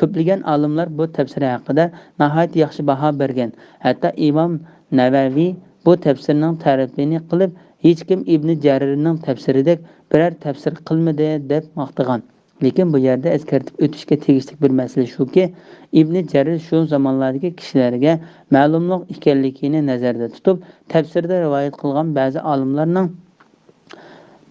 كۆپلىگەن ئالىملار بۇ تەپسىر ھەققىدە ناھايىتى ياخشى باھا بەرگەن. ھەتتا ئىمام نەۋەۋى بۇ تەپسىرنىڭ تەرىپىنى قىلىپ، ھېچكىم ئىبنى جەرىرنىڭ تەپسىرىدەك بىرەر تەپسىر قىلمىدى، دەپ ماختىغان. لېكىن بۇ يەردە ئەسكەرتىپ ئۆتۈشكە تېگىشلىك بىر مەسىلە شۇكى، ئىبنى جەرىر شۇ زامانلاردىكى كىشىلەرگە مەلۇملۇق ئىكەنلىكىنى نەزەردە تۇتۇپ، تەپسىردە رىۋايەت قىلغان بەزى ئالىملارنىڭ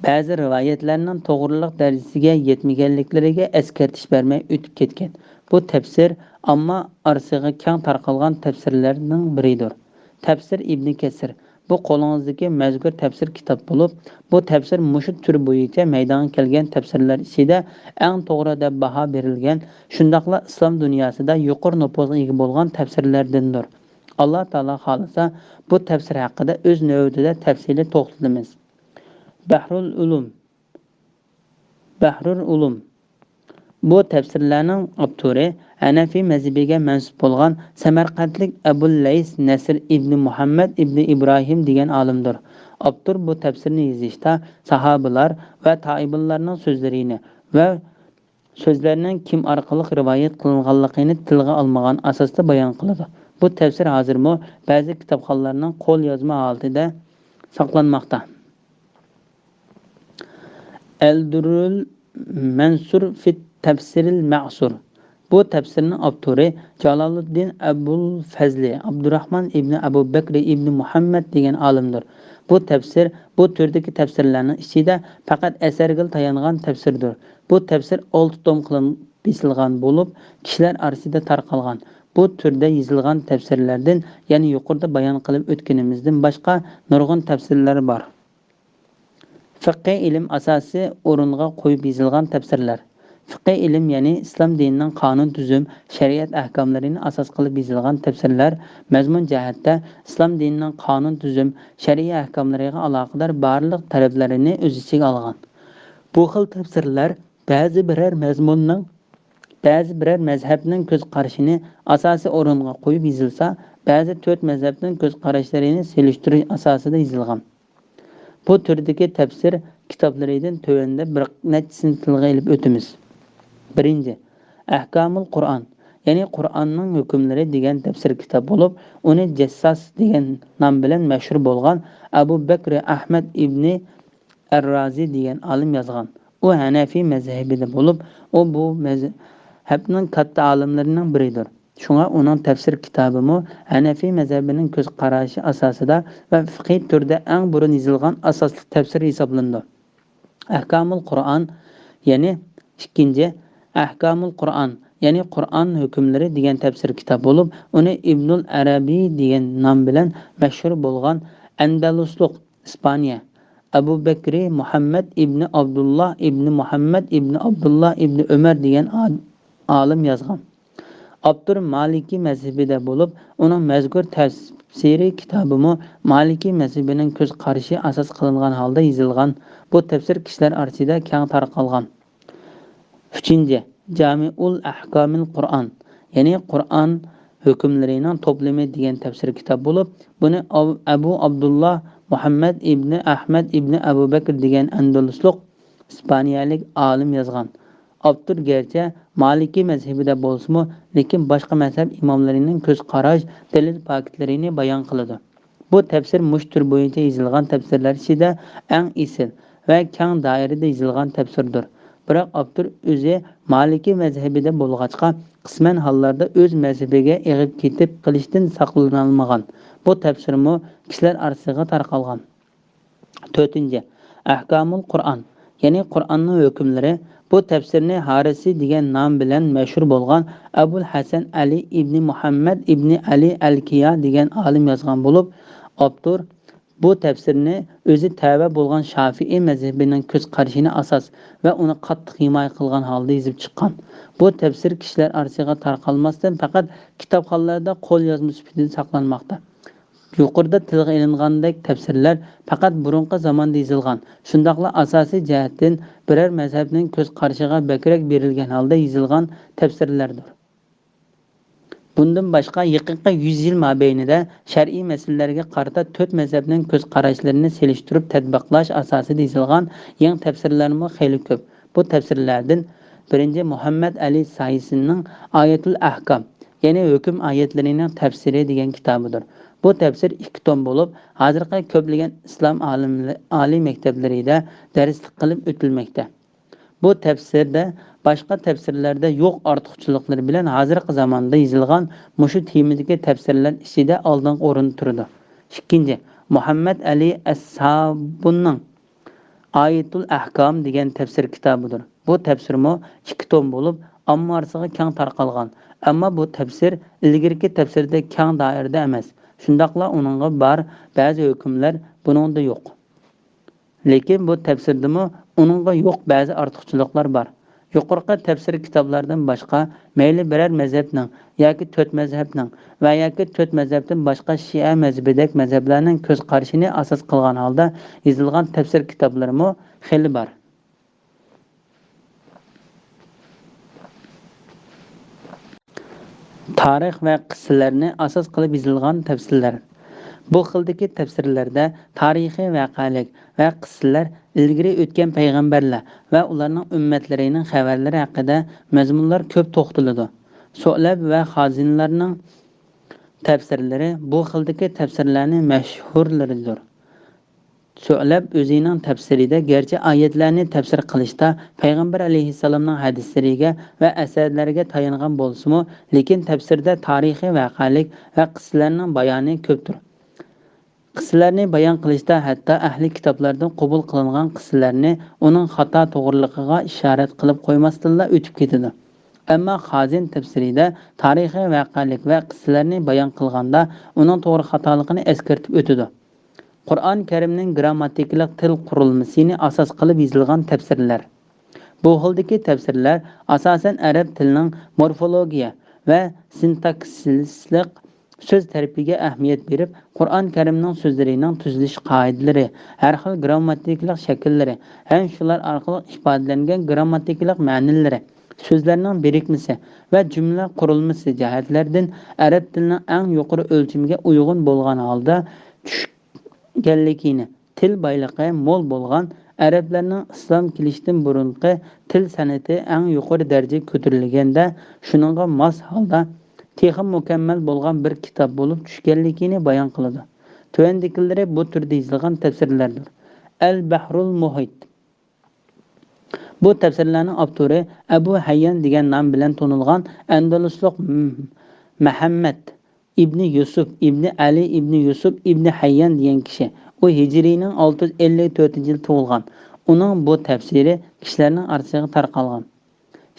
بەزى رىۋايەتلەرنىڭ توغرىلىق دەرىجىسىگە يەتمىگەنلىكلىرىگە ئەسكەرتىش بەرمەي ئۆتۈپ كەتكەن. بۇ تەپسىر ئامما ئارىسىغا كەڭ تارقالغان تەپسىرلەرنىڭ بىرىدۇر. تەپسىر ئىبنى كەسىر. بۇ قولىڭىزدىكى مەزكۇر تەپسىر كىتاب بولۇپ، بۇ تەپسىر مۇشۇ تۈر بويىچە مەيدانغا كەلگەن تەپسىرلەر ئىچىدە ئەڭ توغرا دەپ باھا بېرىلگەن، شۇنداقلا ئىسلام دۇنياسىدا يۇقىرى نوپۇزغا ئىگە بولغان تەپسىرلەردىندۇر. ئاللا تائالا خالىسا، بۇ تەپسىر ھەققىدە ئۆز نۆۋىتىدە تەپسىلىي توختىلىمىز. بەھرۇل ئۇلۇم. بەھرۇل ئۇلۇم. بۇ تەپسىرلەرنىڭ ئاپتورى ھەنەفىي مەزھىپىگە مەنسۇپ بولغان سەمەرقەنتلىك ئەبۇل لەيس نەسىر ئىبنى مۇھەممەد ئىبنى ئىبراھىم دېگەن ئالىمدۇر. ئاپتور بۇ تەپسىرنى يېزىشتا ساھابىلار ۋە تابىئىنلارنىڭ سۆزلىرىنى ۋە سۆزلەرنىڭ كىم ئارقىلىق رىۋايەت قىلىنغانلىقىنى تىلغا ئالمىغان ئاساستا بايان قىلىدۇ. بۇ تەپسىر ھازىرمۇ بەزى كىتابخانلارنىڭ قول يازما ھالىتىدە ساقلانماقتا. ئەلدۇررۇل مەنسۇر فىت تەفسىرىل مەسۇر. بۇ تەپسىرنىڭ ئاپتورى جالالۇددىن ئەبۇل فەزلى ئابدۇراخمان ئىبنى ئەبۇ بەكرى ئىبنى مۇھەممەد دېگەن ئالىمدۇر. بۇ تەپسىر بۇ تۈردىكى تەپسىرلەرنىڭ ئىچىدە پەقەت ئەسەرگىلا تايانغان تەپسىردۇر. بۇ تەپسىر ئالتە توم قىلىنىپ بېسىلغان بولۇپ، كىشىلەر ئارىسىدا تارقالغان. بۇ تۈردە يېزىلغان تەپسىرلەردىن يەنە يۇقىرىدا بايان قىلىپ ئۆتكىنىمىزدىن باشقا نۇرغۇن تەپسىرلەر بار. فىقھىي ئىلىم ئاساسىي ئورۇنغا قويۇپ يېزىلغان تەپسىرلەر. فىقھىي ئىلىم، يەنى ئىسلام دىنىنىڭ قانۇن تۈزۈم، شەرىئەت ئەھكاملىرىنى ئاساس قىلىپ يېزىلغان تەپسىرلەر، مەزمۇن جەھەتتە ئىسلام دىنىنىڭ قانۇن تۈزۈم، شەرئىي ئەھكاملىرىغا ئالاقىدار بارلىق تەرەپلىرىنى ئۆز ئىچىگە ئالغان. بۇ خىل تەپسىرلەر بەزى بىرەر مەزمۇننىڭ بەزى بىرەر مەزھەپنىڭ كۆز قارىشىنى ئاساسىي ئورۇنغا قويۇپ يېزىلسا، بەزى تۆت مەزھەپنىڭ كۆز قاراشلىرىنى سېلىشتۇرۇش ئاساسىدا يېزىلغان. بۇ تۈردىكى تەپسىر كىتابلىرىدىن تۆۋەندە بىر نەچچىسىنى تىلغا ئېلىپ ئۆتىمىز. بىرىنچى، ئەھكامۇل قۇرئان، يەنى قۇرئاننىڭ ھۆكۈملىرى دېگەن تەپسىر كىتاب بولۇپ، ئۇنى جەسساس دېگەن نام بىلەن مەشھۇر بولغان ئەبۇ بەكرى ئەھمەد ئىبنى ئەررازى دېگەن ئالىم يازغان. ئۇ ھەنەفىي مەزھىپىدە بولۇپ، ئۇ بۇ مەزھەپنىڭ كاتتا ئالىملىرىنىڭ بىرىدۇر. شۇڭا ئۇنىڭ تەپسىر كىتابىمۇ ھەنەفىي مەزھىپىنىڭ كۆز قارىشى ئاساسىدا ۋە فىقھىي تۈردە ئەڭ بۇرۇن يېزىلغان ئاساسلىق تەپسىر ھېسابلىنىدۇ. ئەھكامۇل قۇرئان، يەنى ئىككىنچى، ئەھكامۇل قۇرئان، يەنى قۇرئان ھۆكۈملىرى دېگەن تەپسىر كىتاب بولۇپ، ئۇنى ئىبنۇل ئەرەبىي دېگەن نام بىلەن مەشھۇر بولغان ئەندەلۇسلۇق، ئىسپانىيە، ئەبۇ بەكرى مۇھەممەد ئىبنى ئابدۇللا ئىبنى مۇھەممەد ئىبنى ئابدۇللا ئىبنى ئۆمەر دېگەن ئا-، ئالىم يازغان. ئاپتور مالىكىي مەزھىپىدە بولۇپ، ئۇنىڭ مەزكۇر تەپسىرىي كىتابىمۇ مالىكىي مەزھىپىنىڭ كۆز قارىشى ئاساس قىلىنغان ھالدا يېزىلغان. بۇ تەپسىر كىشىلەر ئارىسىدا كەڭ تارقالغان. ئۈچىنچى، جامىئۇل ئەھكامىل قۇرئان، يەنى قۇرئان ھۆكۈملىرىنىڭ توپلىمى دېگەن تەپسىر كىتاب بولۇپ، بۇنى ئەب-، ئەبۇ ئابدۇللا مۇھەممەد ئىبنى ئەھمەد ئىبنى ئەبۇ بەكر دېگەن ئەندەلۇسلۇق ئىسپانىيەلىك ئالىم يازغان. ئاپتور گەرچە مالىكىي مەزھىپىدە بولسىمۇ، لېكىن باشقا مەزھەپ ئىماملىرىنىڭ كۆز قاراش، دەلىل پاكىتلىرىنى بايان قىلىدۇ. بۇ تەپسىر مۇشۇ تۈر بويىچە يېزىلغان تەپسىرلەر ئىچىدە ئەڭ ئېسىل ۋە كەڭ دائىرىدە يېزىلغان تەپسىردۇر. بىراق ئاپتور ئۆزى مالىكىي مەزھىپىدە بولغاچقا، قىسمەن ھاللاردا ئۆز مەزھىپىگە ئېغىپ كېتىپ قېلىشتىن ساقلىنالمىغان. بۇ تەپسىرمۇ كىشىلەر ئارىسىغا تارقالغان. تۆتىنچى، ئەھكامۇل قۇرئان، يەنى قۇرئاننىڭ ھۆكۈملىرى. بۇ تەپسىرنى ھارىسى دېگەن نام بىلەن مەشھۇر بولغان ئەبۇل ھەسەن ئەلى ئىبنى مۇھەممەد ئىبنى ئەلى ئەلكىيا دېگەن ئالىم يازغان بولۇپ، ئاپتور بۇ تەپسىرنى ئۆزى تەۋە بولغان شافىئىي مەزھىپىنىڭ كۆز قارىشىنى ئاساس ۋە ئۇنى قاتتىق ھىمايە قىلغان ھالدا يېزىپ چىققان. بۇ تەپسىر كىشىلەر ئارىسىغا تارقالماستىن، پەقەت كىتابخانىلاردا قوليازما سۈپىتىدە ساقلانماقتا. يۇقىرىدا تىلغا ئېلىنغاندەك تەپسىرلەر پەقەت بۇرۇنقى زاماندا يېزىلغان، شۇنداقلا ئاساسىي جەھەتتىن بىرەر مەزھەپنىڭ كۆز قارىشىغا بەكرەك بېرىلگەن ھالدا يېزىلغان تەپسىرلەردۇر. بۇندىن باشقا، يېقىنقى يۈز يىل مابەينىدە شەرئىي مەسىلىلەرگە قارىتا تۆت مەزھەپنىڭ كۆز قاراشلىرىنى سېلىشتۇرۇپ تەتبىقلاش ئاساسىدا يېزىلغان يېڭى تەپسىرلەرمۇ خېلى كۆپ. بۇ تەپسىرلەردىن بىرىنچى مۇھەممەد ئەلى سايىسىنىڭ ئايەتۇل ئەھكام، يەنى ھۆكۈم ئايەتلىرىنىڭ تەپسىرى دېگەن كىتابىدۇر. بۇ تەپسىر ئىككى توم بولۇپ، ھازىرقى كۆپلىگەن ئىسلام ئالىملى-، ئالىي مەكتەپلىرىدە دەرسلىك قىلىپ ئۆتۈلمەكتە. بۇ تەپسىردە باشقا تەپسىرلەردە يوق ئارتۇقچىلىقلىرى بىلەن ھازىرقى زاماندا يېزىلغان مۇشۇ تېمىدىكى تەپسىرلەر ئىچىدە ئالدىنقى ئورۇندا تۇرىدۇ. ئىككىنچى، مۇھەممەد ئەلى ئەسھابۇننىڭ ئايەتۇل ئەھكام دېگەن تەپسىر كىتابىدۇر. بۇ تەپسىرمۇ ئىككى توم بولۇپ، ئامما ئارىسىغا كەڭ تارقالغان. ئەمما بۇ تەپسىر ئىلگىرىكى تەپسىردەك كەڭ دائىرىدە ئەمەس. شۇنداقلا ئۇنىڭغا بار بەزى ھۆكۈملەر بۇنىڭدا يوق. لېكىن بۇ تەپسىردىمۇ ئۇنىڭغا يوق بەزى ئارتۇقچىلىقلار بار. يۇقىرىقى تەپسىر كىتابلاردىن باشقا، مەيلى بىرەر مەزھەپنىڭ ياكى تۆت مەزھەپنىڭ ۋە ياكى تۆت مەزھەپتىن باشقا شىئە مەزھىپىدەك مەزھەپلەرنىڭ كۆز قارىشىنى ئاساس قىلغان ھالدا يېزىلغان تەپسىر كىتابلىرىمۇ خېلى بار. تارىخ ۋە قىسسىلەرنى ئاساس قىلىپ يېزىلغان تەپسىرلەر. بۇ خىلدىكى تەپسىرلەردە تارىخىي ۋەقەلىك ۋە قىسسىلەر، ئىلگىرى ئۆتكەن پەيغەمبەرلەر ۋە ئۇلارنىڭ ئۈممەتلىرىنىڭ خەۋەرلىرى ھەققىدە مەزمۇنلار كۆپ توختىلىدۇ. سۆلەب ۋە خازىنلارنىڭ تەپسىرلىرى بۇ خىلدىكى تەپسىرلەرنىڭ مەشھۇرلىرىدۇر. سۆلەب ئۆزىنىڭ تەپسىرىدە گەرچە ئايەتلەرنى تەپسىر قىلىشتا پەيغەمبەر ئەلەيھىسسالامنىڭ ھەدىسلىرىگە ۋە ئەسەرلەرگە تايانغان بولسىمۇ، لېكىن تەپسىردە تارىخىي ۋەقەلىك ۋە قىسسىلەرنىڭ بايانى كۆپتۇر. قىسسىلەرنى بايان قىلىشتا ھەتتا ئەھلى كىتابلاردىن قوبۇل قىلىنغان قىسسىلەرنى ئۇنىڭ خاتا توغرىلىقىغا ئىشارەت قىلىپ قويماستىنلا ئۆتۈپ كېتىدۇ. ئەمما خازىن تەپسىرىدە تارىخىي ۋەقەلىك ۋە قىسسىلەرنى بايان قىلغاندا ئۇنىڭ توغرا خاتالىقىنى ئەسكەرتىپ ئۆتىدۇ. قۇرئان كەرىمنىڭ گرامماتىكىلىق تىل قۇرۇلمىسىنى ئاساس قىلىپ يېزىلغان تەپسىرلەر. بۇ خىلدىكى تەپسىرلەر ئاساسەن ئەرەب تىلىنىڭ مورفولوگىيە ۋە سىنتاكسىسلىق سۆز تەرىپىگە ئەھمىيەت بېرىپ، قۇرئان كەرىمنىڭ سۆزلىرىنىڭ تۈزۈلۈش قائىدىلىرى، ھەر خىل گرامماتىكىلىق شەكىللىرى ھەم شۇلار ئارقىلىق ئىپادىلەنگەن گرامماتىكىلىق مەنىلىرى، سۆزلەرنىڭ بىرىكمىسى ۋە جۈملە قۇرۇلمىسى جەھەتلەردىن ئەرەب تىلىنىڭ ئەڭ يۇقىرى ئۆلچىمىگە ئۇيغۇن بولغان ھالدا چۈشكەنلىكىنى، تىل بايلىقى مول بولغان ئەرەبلەرنىڭ ئىسلام كېلىشتىن بۇرۇنقى تىل سەنئىتى ئەڭ يۇقىرى دەرىجىگە كۆتۈرۈلگەندە، شۇنىڭغا ماس ھالدا تېخىمۇ مۇكەممەل بولغان بىر كىتاب بولۇپ چۈشكەنلىكىنى بايان قىلىدۇ. تۆۋەندىكىلىرى بۇ تۈردە يېزىلغان تەپسىرلەردۇر. ئەل بەھرۇل مۇھىت. بۇ تەپسىرلەرنىڭ ئاپتورى ئەبۇ ھەييان دېگەن نام بىلەن تونۇلغان ئەندەلۇسلۇق م-، مەھەممەد ئىبنى يۈسۈپ ئىبنى ئەلى ئىبنى يۈسۈپ ئىبنى ھەييان دېگەن كىشى. ئۇ ھىجرىينىڭ ئالتە يۈز ئەللىك تۆتىنچى يىل تۇغۇلغان. ئۇنىڭ بۇ تەپسىرى كىشىلەرنىڭ ئارىسىغا تارقالغان.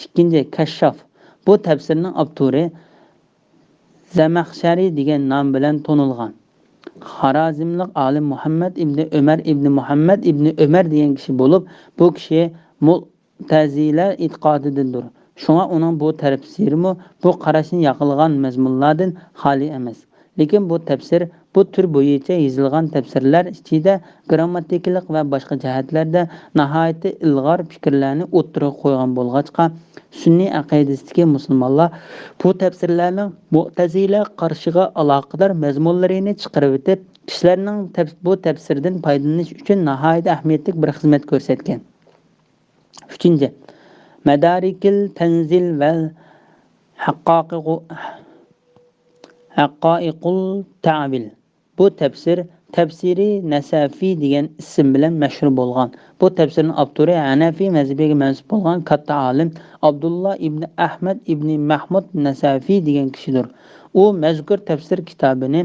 ئىككىنچى، كەششاف. بۇ تەپسىرنىڭ ئاپتورى زەمەخشەرى دېگەن نام بىلەن تونۇلغان خارازملىق ئالىم مۇھەممەد ئىبنى ئۆمەر ئىبنى مۇھەممەد ئىبنى ئۆمەر دېگەن كىشى بولۇپ، بۇ كىشى مۇئتەزىلە ئېتىقادىدىندۇر. شۇڭا ئۇنىڭ بۇ تەپسىرىمۇ بۇ قاراشنى ياقلىغان مەزمۇنلاردىن خالىي ئەمەس. لېكىن بۇ تەپسىر، بۇ تۈر بويىچە يېزىلغان تەپسىرلەر ئىچىدە گىرامماتىكىلىق ۋە باشقا جەھەتلەردە ناھايىتى ئىلغار پىكىرلەرنى ئوتتۇرىغا قويغان بولغاچقا، سۈننىي ئەقىدىسىدىكى مۇسۇلمانلار بۇ تەپسىرلەرنىڭ مۇئتەزىلە قارىشىغا ئالاقىدار مەزمۇنلىرىنى چىقىرىۋېتىپ، كىشىلەرنىڭ تەپ-، بۇ تەپسىردىن پايدىلىنىش ئۈچۈن ناھايىتى ئەھمىيەتلىك بىر خىزمەت كۆرسەتكەن. ئۈچىنچى، مەدارىكىل تەنزىل ۋەل ھەققائىقۇ-، ھەققائىقۇل تەئۋىل. بۇ تەپسىر تەپسىرى نەسەفى دېگەن ئىسىم بىلەن مەشھۇر بولغان. بۇ تەپسىرنىڭ ئاپتورى ھەنەفىي مەزھىپىگە مەنسۇپ بولغان كاتتا ئالىم ئابدۇللا ئىبنى ئەھمەد ئىبنى مەھمۇد نەسەفى دېگەن كىشىدۇر. ئۇ مەزكۇر تەپسىر كىتابىنى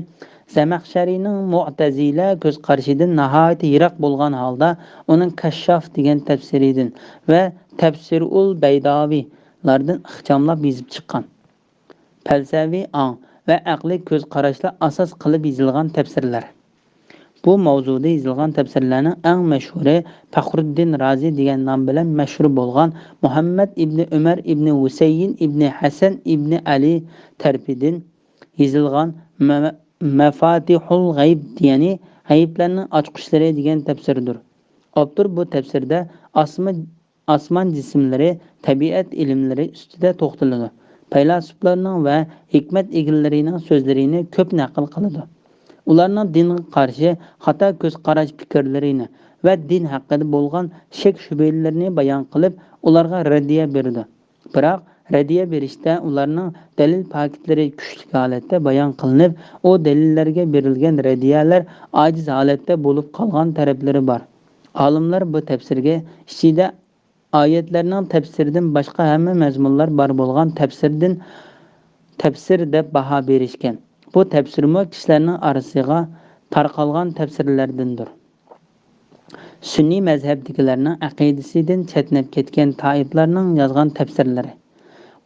زەمەخشەرىنىڭ مۇئتەزىلە كۆز قارىشىدىن ناھايىتى يىراق بولغان ھالدا، ئۇنىڭ كەششاف دېگەن تەپسىرىدىن ۋە تەپسىرۇل بەيداۋىلاردىن ئىخچاملاپ يېزىپ چىققان. پەلسەۋى ئاڭ ۋە ئەقلىي كۆز قاراشلار ئاساس قىلىپ يېزىلغان تەپسىرلەر. بۇ ماۋزۇدا يېزىلغان تەپسىرلەرنىڭ ئەڭ مەشھۇرى پەخرۇددىن رازى دېگەن نام بىلەن مەشھۇر بولغان مۇھەممەد ئىبنى ئۆمەر ئىبنى ھۈسەيىن ئىبنى ھەسەن ئىبنى ئەلى تەرىپىدىن يېزىلغان مە-، مەفاتىھۇل غەيب، يەنى غەيىبلەرنىڭ ئاچقۇچلىرى دېگەن تەپسىردۇر. ئاپتور بۇ تەپسىردە ئاسما-، ئاسمان جىسىملىرى، تەبىئەت ئىلىملىرى ئۈستىدە توختىلىدۇ. پەيلاسوپلارنىڭ ۋە ھېكمەت ئىگىلىرىنىڭ سۆزلىرىنى كۆپ نەقىل قىلىدۇ. ئۇلارنىڭ دىنغا قارشى خاتا كۆز قاراش پىكىرلىرىنى ۋە دىن ھەققىدە بولغان شەك شۈبھىلىرىنى بايان قىلىپ، ئۇلارغا رەددىيە بېرىدۇ. بىراق، رەددىيە بېرىشتە ئۇلارنىڭ دەلىل پاكىتلىرى كۈچلۈك ھالەتتە بايان قىلىنىپ، ئۇ دەلىللەرگە بېرىلگەن رەددىيەلەر ئاجىز ھالەتتە بولۇپ قالغان تەرەپلىرى بار. ئالىملار بۇ تەپسىرگە ئىچىدە ئايەتلەرنىڭ تەپسىرىدىن باشقا ھەممە مەزمۇنلار بار بولغان تەپسىردىن تەپسىر دەپ باھا بېرىشكەن. بۇ تەپسىرمۇ كىشىلەرنىڭ ئارىسىغا تارقالغان تەپسىرلەردىندۇر. سۈننىي مەزھەپتىكىلەرنىڭ ئەقىدىسىدىن چەتنەپ كەتكەن تائىپلارنىڭ يازغان تەپسىرلىرى.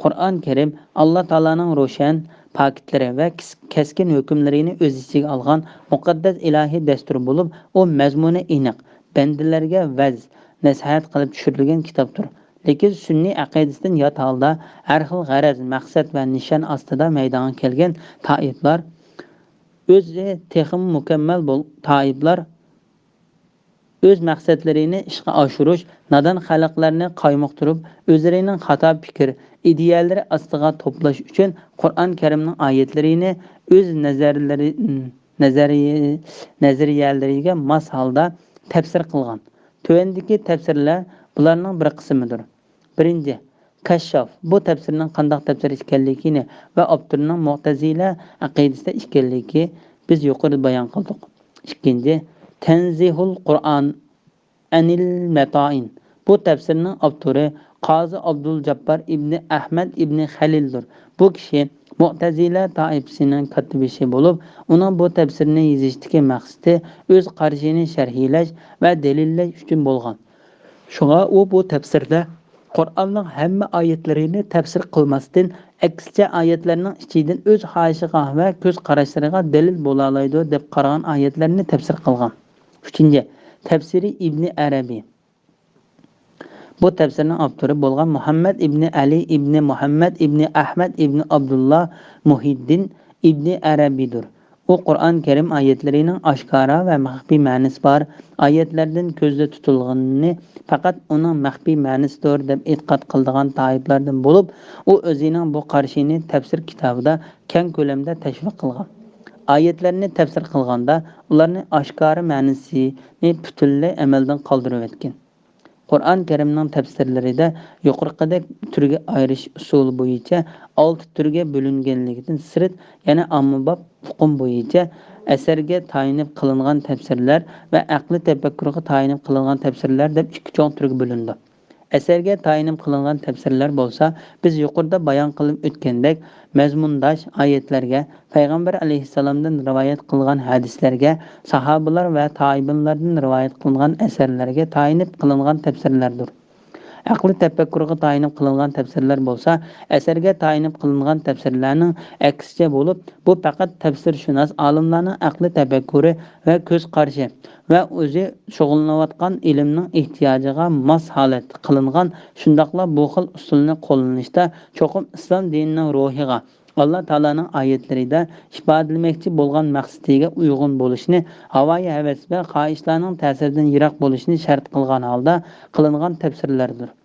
قۇرئان كەرىم ئاللا تائالانىڭ روشەن پاكىتلىرى ۋە كىس-، كەسكىن ھۆكۈملىرىنى ئۆز ئىچىگە ئالغان مۇقەددەس ئىلاھىي دەستۇر بولۇپ، ئۇ مەزمۇنى ئېنىق، بەندىلەرگە ۋەز، نەسىھەت قىلىپ چۈشۈرۈلگەن كىتابتۇر. لېكىن سۈننىي ئەقىدىسىدىن يات ھالدا ھەر خىل غەرەز، مەقسەت ۋە نىشان ئاستىدا مەيدانغا كەلگەن تائىپلار، ئۆزى تېخىمۇ مۇكەممەل بول-، تائىپلار ئۆز مەقسەتلىرىنى ئىشقا ئاشۇرۇش، نادان خەلقلەرنى قايمۇقتۇرۇپ، ئۆزلىرىنىڭ خاتا پىكىر، ئىدىيەلىرى ئاستىغا توپلاش ئۈچۈن قۇرئان كەرىمنىڭ ئايەتلىرىنى ئۆز نەزەرلىرى، نەزەرىيە-، نەزەرىيەلىرىگە ماس ھالدا تەپسىر قىلغان. تۆۋەندىكى تەپسىرلەر بۇلارنىڭ بىر قىسمىدۇر. بىرىنچى، كەششاف. بۇ تەپسىرنىڭ قانداق تەپسىر ئىكەنلىكىنى ۋە ئاپتورىنىڭ مۇئتەزىلە ئەقىدىسىدە ئىكەنلىكى بىز يۇقىرىدا بايان قىلدۇق. ئىككىنچى، تەنزىھۇل قۇرئان ئەنىل مەتائىن. بۇ تەپسىرنىڭ ئاپتورى قازى ئابدۇل جاببار ئىبنى ئەھمەد ئىبنى خەلىلدۇر. بۇ كىشى مۇئتەزىلە تائىپىسىنىڭ كاتتىبېشى بولۇپ، ئۇنىڭ بۇ تەپسىرنى يېزىشتىكى مەقسىتى ئۆز قارىشىنى شەرھلەش ۋە دەلىللەش ئۈچۈن بولغان. شۇڭا ئۇ بۇ تەپسىردە قۇرئاننىڭ ھەممە ئايەتلىرىنى تەپسىر قىلماستىن، ئەكسىچە ئايەتلەرنىڭ ئىچىدىن ئۆز خاھىشىغا ۋە كۆز قاراشلىرىغا دەلىل بولالايدۇ دەپ قارىغان ئايەتلەرنى تەپسىر قىلغان. ئۈچىنچى، تەپسىرى ئىبنى ئەرەبىي. بۇ تەپسىرنىڭ ئاپتورى بولغان مۇھەممەد ئىبنى ئەلى ئىبنى مۇھەممەد ئىبنى ئەھمەد ئىبنى ئابدۇللا مۇھىددىن ئىبنى ئەرەبىيدۇر. ئۇ قۇرئان كەرىم ئايەتلىرىنىڭ ئاشكارا ۋە مەخپىي مەنىسى بار ئايەتلەردىن كۆزدە تۇتۇلغىنىنى پەقەت ئۇنىڭ مەخپىي مەنىسىدۇر دەپ ئېتىقاد قىلىدىغان تائىپىلەردىن بولۇپ، ئۇ ئۆزىنىڭ بۇ قارىشىنى تەپسىر كىتابىدا كەڭ كۆلەمدە تەشۋىق قىلغان. ئايەتلەرنى تەپسىر قىلغاندا، ئۇلارنى ئاشكارا مەنىسىنى پۈتۈنلەي ئەمەلدىن قالدۇرۇۋەتكەن. قۇرئان كەرىمنىڭ تەپسىرلىرىدە يۇقىرىقىدەك تۈرگە ئايرىش ئۇسۇلى بويىچە ئالتە تۈرگە بۆلۈنگەنلىكىدىن سىرت، يەنە ئاممىباب ئۇقۇم بويىچە ئەسەرگە تايىنىپ قىلىنغان تەپسىرلەر ۋە ئەقلىي تەپەككۇرغا تايىنىپ قىلىنغان تەپسىرلەر دەپ ئىككى چوڭ تۈرگە بۆلۈنىدۇ. ئەسەرگە تايىنىپ قىلىنغان تەپسىرلەر بولسا، بىز يۇقىرىدا بايان قىلىپ ئۆتكەندەك مەزمۇنداش ئايەتلەرگە، پەيغەمبەر ئەلەيھىسسالامدىن رىۋايەت قىلغان ھەدىسلەرگە، ساھابىلاردىن ۋە تابىئىنلاردىن رىۋايەت قىلىنغان ئەسەرلەرگە تايىنىپ قىلىنغان تەپسىرلەردۇر. ئەقلىي تەپەككۇرغا تايىنىپ قىلىنغان تەپسىرلەر بولسا، ئەسەرگە تايىنىپ قىلىنغان تەپسىرلەرنىڭ ئەكسىچە بولۇپ، بۇ پەقەت تەپسىرشۇناس ئالىملارنىڭ ئەقلىي تەپەككۇرى ۋە كۆز قارىشى ۋە ئۆزى شۇغۇللىنىۋاتقان ئىلىمنىڭ ئېھتىياجىغا ماس ھالەتتە قىلىنغان، شۇنداقلا بۇ خىل ئۇسۇلنى قوللىنىشتا چوقۇم ئىسلام دىنىنىڭ روھىغا، ئاللا تائالانىڭ ئايەتلىرىدە ئىپادىلىمەكچى بولغان مەقسىتىگە ئۇيغۇن بولۇشنى، ھاۋايى ھەۋەس ۋە خاھىشلارنىڭ تەسىرىدىن يىراق بولۇشنى شەرت قىلغان ھالدا قىلىنغان تەپسىرلەردۇر.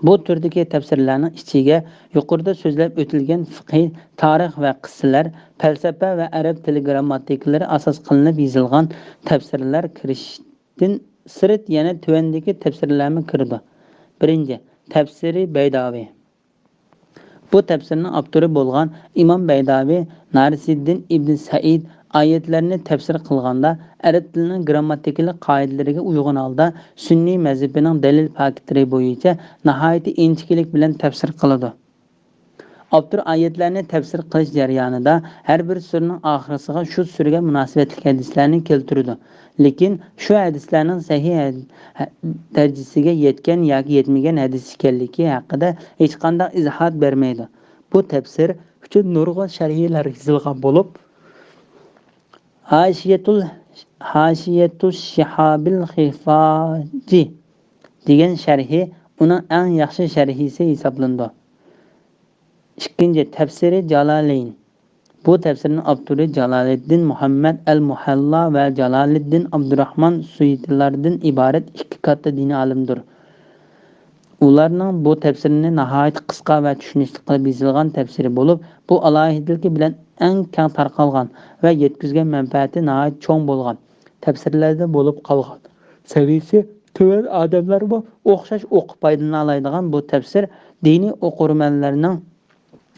بۇ تۈردىكى تەپسىرلەرنىڭ ئىچىگە يۇقىرىدا سۆزلەپ ئۆتۈلگەن فىقھىي، تارىخ ۋە قىسسىلەر، پەلسەپە ۋە ئەرەب تىلى گىرامماتىكىلىرى ئاساس قىلىنىپ يېزىلغان تەپسىرلەر كىرىشتىن سىرت يەنە تۆۋەندىكى تەپسىرلەرمۇ كىرىدۇ. بىرىنچى، تەپسىرى بەيداۋى. بۇ تەپسىرنىڭ ئاپتورى بولغان ئىمام بەيداۋى ناسىرىددىن ئىبن سەئىد ئايەتلەرنى تەپسىر قىلغاندا، ئەرەب تىلىنىڭ گىرامماتىكىلىق قائىدىلىرىگە ئۇيغۇن ھالدا سۈننىي مەزھىپىنىڭ دەلىل پاكىتلىرى بويىچە ناھايىتى ئىنچىكىلىك بىلەن تەپسىر قىلىدۇ. ئاپتور ئايەتلەرنى تەپسىر قىلىش جەريانىدا ھەر بىر سۈرىنىڭ ئاخىرسىغا شۇ سۈرىگە مۇناسىۋەتلىك ھەدىسلەرنى كەلتۈرىدۇ. لېكىن شۇ ھەدىسلەرنىڭ سەھىھ ھە-، دەرىجىسىگە يەتكەن ياكى يەتمىگەن ھەدىس ئىكەنلىكى ھەققىدە ھېچقانداق ئىزاھات بەرمەيدۇ. بۇ تەپسىر ئۈچۈن نۇرغۇن شەرھلەر يېزىلغان بولۇپ، ھاشىيەتۇل، ھاشىيەتۇ شىھابىل خىفاجى دېگەن شەرھى ئۇنىڭ ئەڭ ياخشى شەرھىسى ھېسابلىنىدۇ. ئىككىنچى، تەپسىرى جالالەين. بۇ تەپسىرنىڭ ئاپتورى جالالىددىن مۇھەممەد ئەل مۇھەللا ۋە جالالىددىن ئابدۇراخمان سۇيۇتىلاردىن ئىبارەت ئىككى كاتتا دىنىي ئالىمدۇر. ئۇلارنىڭ بۇ تەپسىرىنى ناھايىتى قىسقا ۋە چۈشىنىشلىك قىلىپ يېزىلغان تەپسىرى بولۇپ، بۇ ئالاھىدىلىكى بىلەن ئەڭ كەڭ تارقالغان ۋە يەتكۈزگەن مەنپەئەتى ناھايىتى چوڭ بولغان تەپسىرلەردىن بولۇپ قالغان. سەۋىيىسى تۆۋەن ئادەملەرمۇ ئوخشاش ئوقۇپ پايدىلىنالايدىغان بۇ تەپسىر دىنىي ئوقۇرمەنلەرنىڭ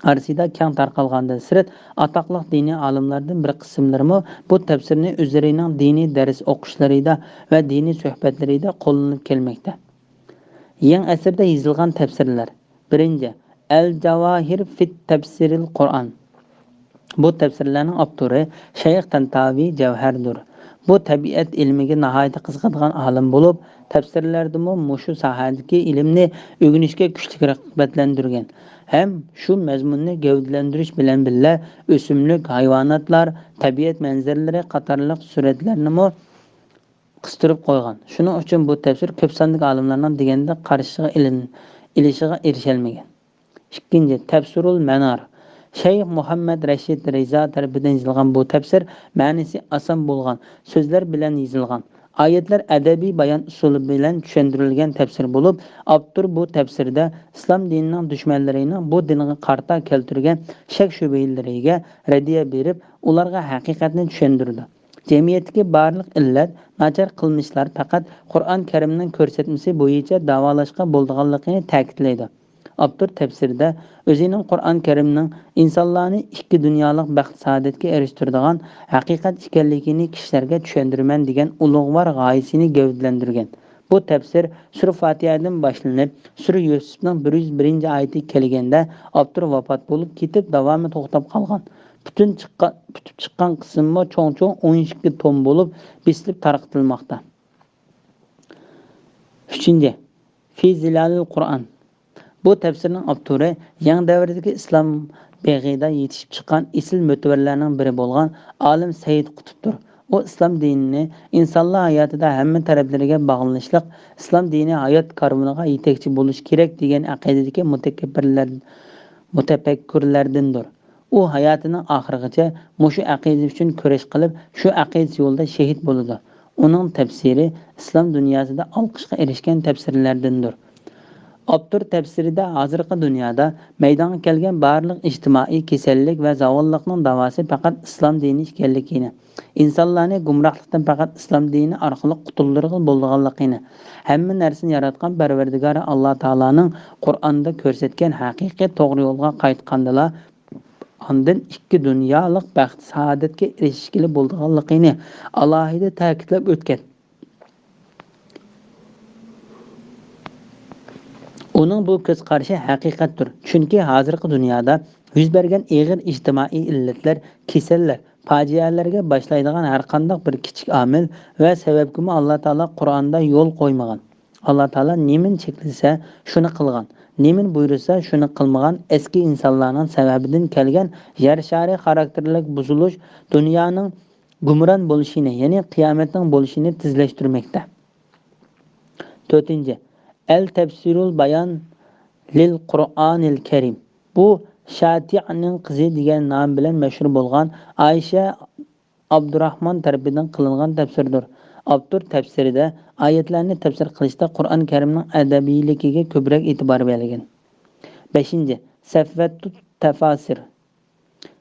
ئارىسىدا كەڭ تارقالغاندىن سىرت، ئاتاقلىق دىنىي ئالىملاردىن بىر قىسىملىرىمۇ بۇ تەپسىرنى ئۆزلىرىنىڭ دىنىي دەرس ئوقۇشلىرىدا ۋە دىنىي سۆھبەتلىرىدە قوللىنىپ كەلمەكتە. يېڭى ئەسىردە يېزىلغان تەپسىرلەر. بىرىنچى، ئەل جاۋاھىر فىت تەپسىرىل قۇرئان. بۇ تەپسىرلەرنىڭ ئاپتورى شەيخ تەنتاۋى جەۋھەردۇر. بۇ تەبىئەت ئىلمىگە ناھايىتى قىزىقىدىغان ئالىم بولۇپ، تەپسىرلەردىمۇ مۇشۇ ساھەدىكى ئىلىمنى ئۆگىنىشكە كۈچلۈك رىغبەتلەندۈرگەن ھەم شۇ مەزمۇننى گەۋدىلەندۈرۈش بىلەن بىللە، ئۆسۈملۈك، ھايۋاناتلار، تەبىئەت مەنزىرىلىرى قاتارلىق سۈرەتلەرنىمۇ قىستۇرۇپ قويغان. شۇنىڭ ئۈچۈن بۇ تەپسىر كۆپ ساندىكى ئالىملارنىڭ دېگەندەك قارىشىغا ئېلىن-، ئېلىشىغا ئېرىشەلمىگەن. ئىككىنچى، تەپسىرۇل مەنار. شەيخ مۇھەممەد رەشىد رىزا تەرىپىدىن يېزىلغان بۇ تەپسىر مەنىسى ئاسان بولغان سۆزلەر بىلەن يېزىلغان. ئايەتلەر ئەدەبىي بايان ئۇسۇلى بىلەن چۈشەندۈرۈلگەن تەپسىر بولۇپ، ئاپتور بۇ تەپسىردە ئىسلام دىنىنىڭ دۈشمەنلىرىنىڭ بۇ دىنغا قارىتا كەلتۈرگەن شەك-شۈبھىلىرىگە رەددىيە بېرىپ، ئۇلارغا ھەقىقەتنى چۈشەندۈرىدۇ. جەمئىيەتتىكى بارلىق ئىللەت، ناچار قىلمىشلار پەقەت قۇرئان كەرىمنىڭ كۆرسەتمىسى بويىچە داۋالاشقا بولىدىغانلىقىنى تەكىتلەيدۇ. ئاپتور تەپسىرىدە ئۆزىنىڭ قۇرئان كەرىمنىڭ ئىنسانلارنى ئىككى دۇنيالىق بەخت-سائادەتكە ئېرىشتۈرىدىغان ھەقىقەت ئىكەنلىكىنى كىشىلەرگە چۈشەندۈرىمەن دېگەن ئۇلۇغۋار غايىسىنى گەۋدىلەندۈرگەن. بۇ تەپسىر سۈرە فاتىھەدىن باشلىنىپ، سۈرە يۈسۈپنىڭ بىر يۈز بىرىنچى ئايىتىگە كەلگەندە، ئاپتور ۋاپات بولۇپ كېتىپ، داۋامى توختاپ قالغان. پۈتۈن چىققا-، پۈتۈپ چىققان قىسمىمۇ چوڭ-چوڭ ئون ئىككى توم بولۇپ، بېسىلىپ تارقىتىلماقتا. ئۈچىنچى، في ظلال القرآن. بۇ تەپسىرنىڭ ئاپتورى يېڭى دەۋردىكى ئىسلام بېغىدا يېتىشىپ چىققان ئېسىل مۆتىۋەرلەرنىڭ بىرى بولغان ئالىم سەيىد قۇتۇپتۇر. ئۇ ئىسلام دىنىنى ئىنسانلار ھاياتىدا ھەممە تەرەپلىرىگە باغلىنىشلىق، ئىسلام دىنى ھايات كارۋىنىغا يېتەكچى بولۇشى كېرەك دېگەن ئەقىدىدىكى مۇتەكەببىرلەر-، مۇتەپەككۇرلەردىندۇر. ئۇ ھاياتىنىڭ ئاخىرىغىچە مۇشۇ ئەقىدە ئۈچۈن كۈرەش قىلىپ، شۇ ئەقىدە يولىدا شېھىت بولىدۇ. ئۇنىڭ تەپسىرى ئىسلام دۇنياسىدا ئالقىشقا ئېرىشكەن تەپسىرلەردىندۇر. ئاپتور تەپسىرىدە ھازىرقى دۇنيادا مەيدانغا كەلگەن بارلىق ئىجتىمائىي كېسەللىك ۋە زاۋاللىقنىڭ داۋاسى پەقەت ئىسلام دىنى ئىكەنلىكىنى، ئىنسانلارنى گۇمراھلىقتىن پەقەت ئىسلام دىنى ئارقىلىق قۇتۇلدۇرغىلى بولىدىغانلىقىنى، ھەممە نەرسىنى ياراتقان پەرۋەردىگارى ئاللا تائالانىڭ قۇرئاندا كۆرسەتكەن ھەقىقىي توغرا يولغا قايتقاندىلا، ئاندىن ئىككى دۇنيالىق بەخت-سائادەتكە ئېرىشكىلى بولىدىغانلىقىنى ئالاھىدە تەكىتلەپ ئۆتكەن. ئۇنىڭ بۇ كۆز قارىشى ھەقىقەتتۇر، چۈنكى ھازىرقى دۇنيادا يۈز بەرگەن ئېغىر ئىجتىمائىي ئىللەتلەر، كېسەللەر، پاجىئەلەرگە باشلايدىغان ھەرقانداق بىر كىچىك ئامىل ۋە سەۋەبكىمۇ ئاللا تائالا قۇرئاندا يول قويمىغان. ئاللا تائالا نېمىنى چەكلىسە، شۇنى قىلغان، نېمىنى بۇيرۇسا، شۇنى قىلمىغان ئەسكى ئىنسانلارنىڭ سەۋەبىدىن كەلگەن يەر شارى خاراكتېرلىك بۇزۇلۇش دۇنيانىڭ گۇمران بولۇشىنى، يەنى قىيامەتنىڭ بولۇشىنى تېزلەشتۈرمەكتە. تۆتىنچى، ئەل تەپسىرۇل بايان لىل قۇرئانىل كەرىم. بۇ شاتىئنىڭ قىزى دېگەن نام بىلەن مەشھۇر بولغان ئائىشە ئابدۇراخمان تەرىپىدىن قىلىنغان تەپسىردۇر. ئاپتور تەپسىرىدە ئايەتلەرنى تەپسىر قىلىشتا قۇرئان كەرىمنىڭ ئەدەبىيلىكىگە كۆپرەك ئېتىبار بەرگەن. بەشىنچى، سەفۋەتۇت تەفاسىر.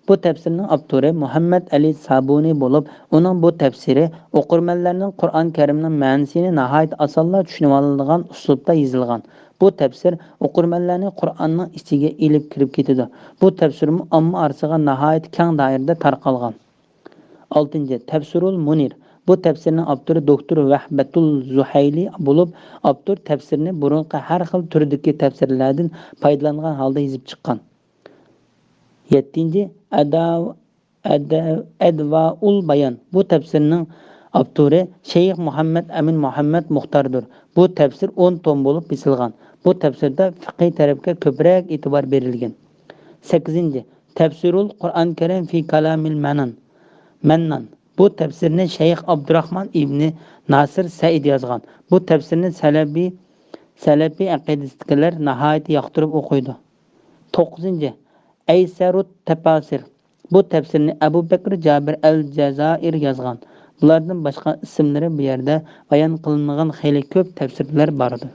بۇ تەپسىرنىڭ ئاپتورى مۇھەممەد ئەلى سابۇنى بولۇپ، ئۇنىڭ بۇ تەپسىرى ئوقۇرمەنلەرنىڭ قۇرئان كەرىمنىڭ مەنىسىنى ناھايىتى ئاسانلا چۈشىنىۋالىدىغان ئۇسلۇبتا يېزىلغان. بۇ تەپسىر ئوقۇرمەنلەرنى قۇرئاننىڭ ئىچىگە ئېلىپ كىرىپ كېتىدۇ. بۇ تەپسىرمۇ ئامما ئارىسىغا ناھايىتى كەڭ دائىرىدە تارقالغان. ئالتىنچى، تەپسىرۇل مۇنىر. بۇ تەپسىرنىڭ ئاپتورى دوكتور ۋەھبەتۇل زۇھەيلى بولۇپ، ئاپتور تەپسىرنى بۇرۇنقى ھەر خىل تۈردىكى تەپسىرلەردىن پايدىلانغان ھالدا يېزىپ چىققان. يەتتىنچى، ئەدا-، ئەدە-، ئەدۋائۇل بايان. بۇ تەپسىرنىڭ ئاپتورى شەيخ مۇھەممەد ئەمىن مۇھەممەد مۇختاردۇر. بۇ تەپسىر ئون توم بولۇپ بېسىلغان. بۇ تەپسىردە فىقھىي تەرەپكە كۆپرەك ئېتىبار بېرىلگەن. سەككىزىنچى، تەپسىرۇل قۇرئان كەرىم فى كالامىل مەنان، مەننان. بۇ تەپسىرنى شەيخ ئابدۇراخمان ئىبنى ناسىر سەئىد يازغان. بۇ تەپسىرنى سەلەبى، سەلەفىي ئەقىدىسىدىكىلەر ناھايىتى ياقتۇرۇپ ئوقۇيدۇ. توققۇزىنچى، ئەيسەرۇت تەپاسىر. بۇ تەپسىرنى ئەبۇ بەكرى جابىر ئەل جازائىر يازغان. بۇلاردىن باشقا ئىسىملىرى بۇ يەردە بايان قىلىنمىغان خېلى كۆپ تەپسىرلەر باردۇر.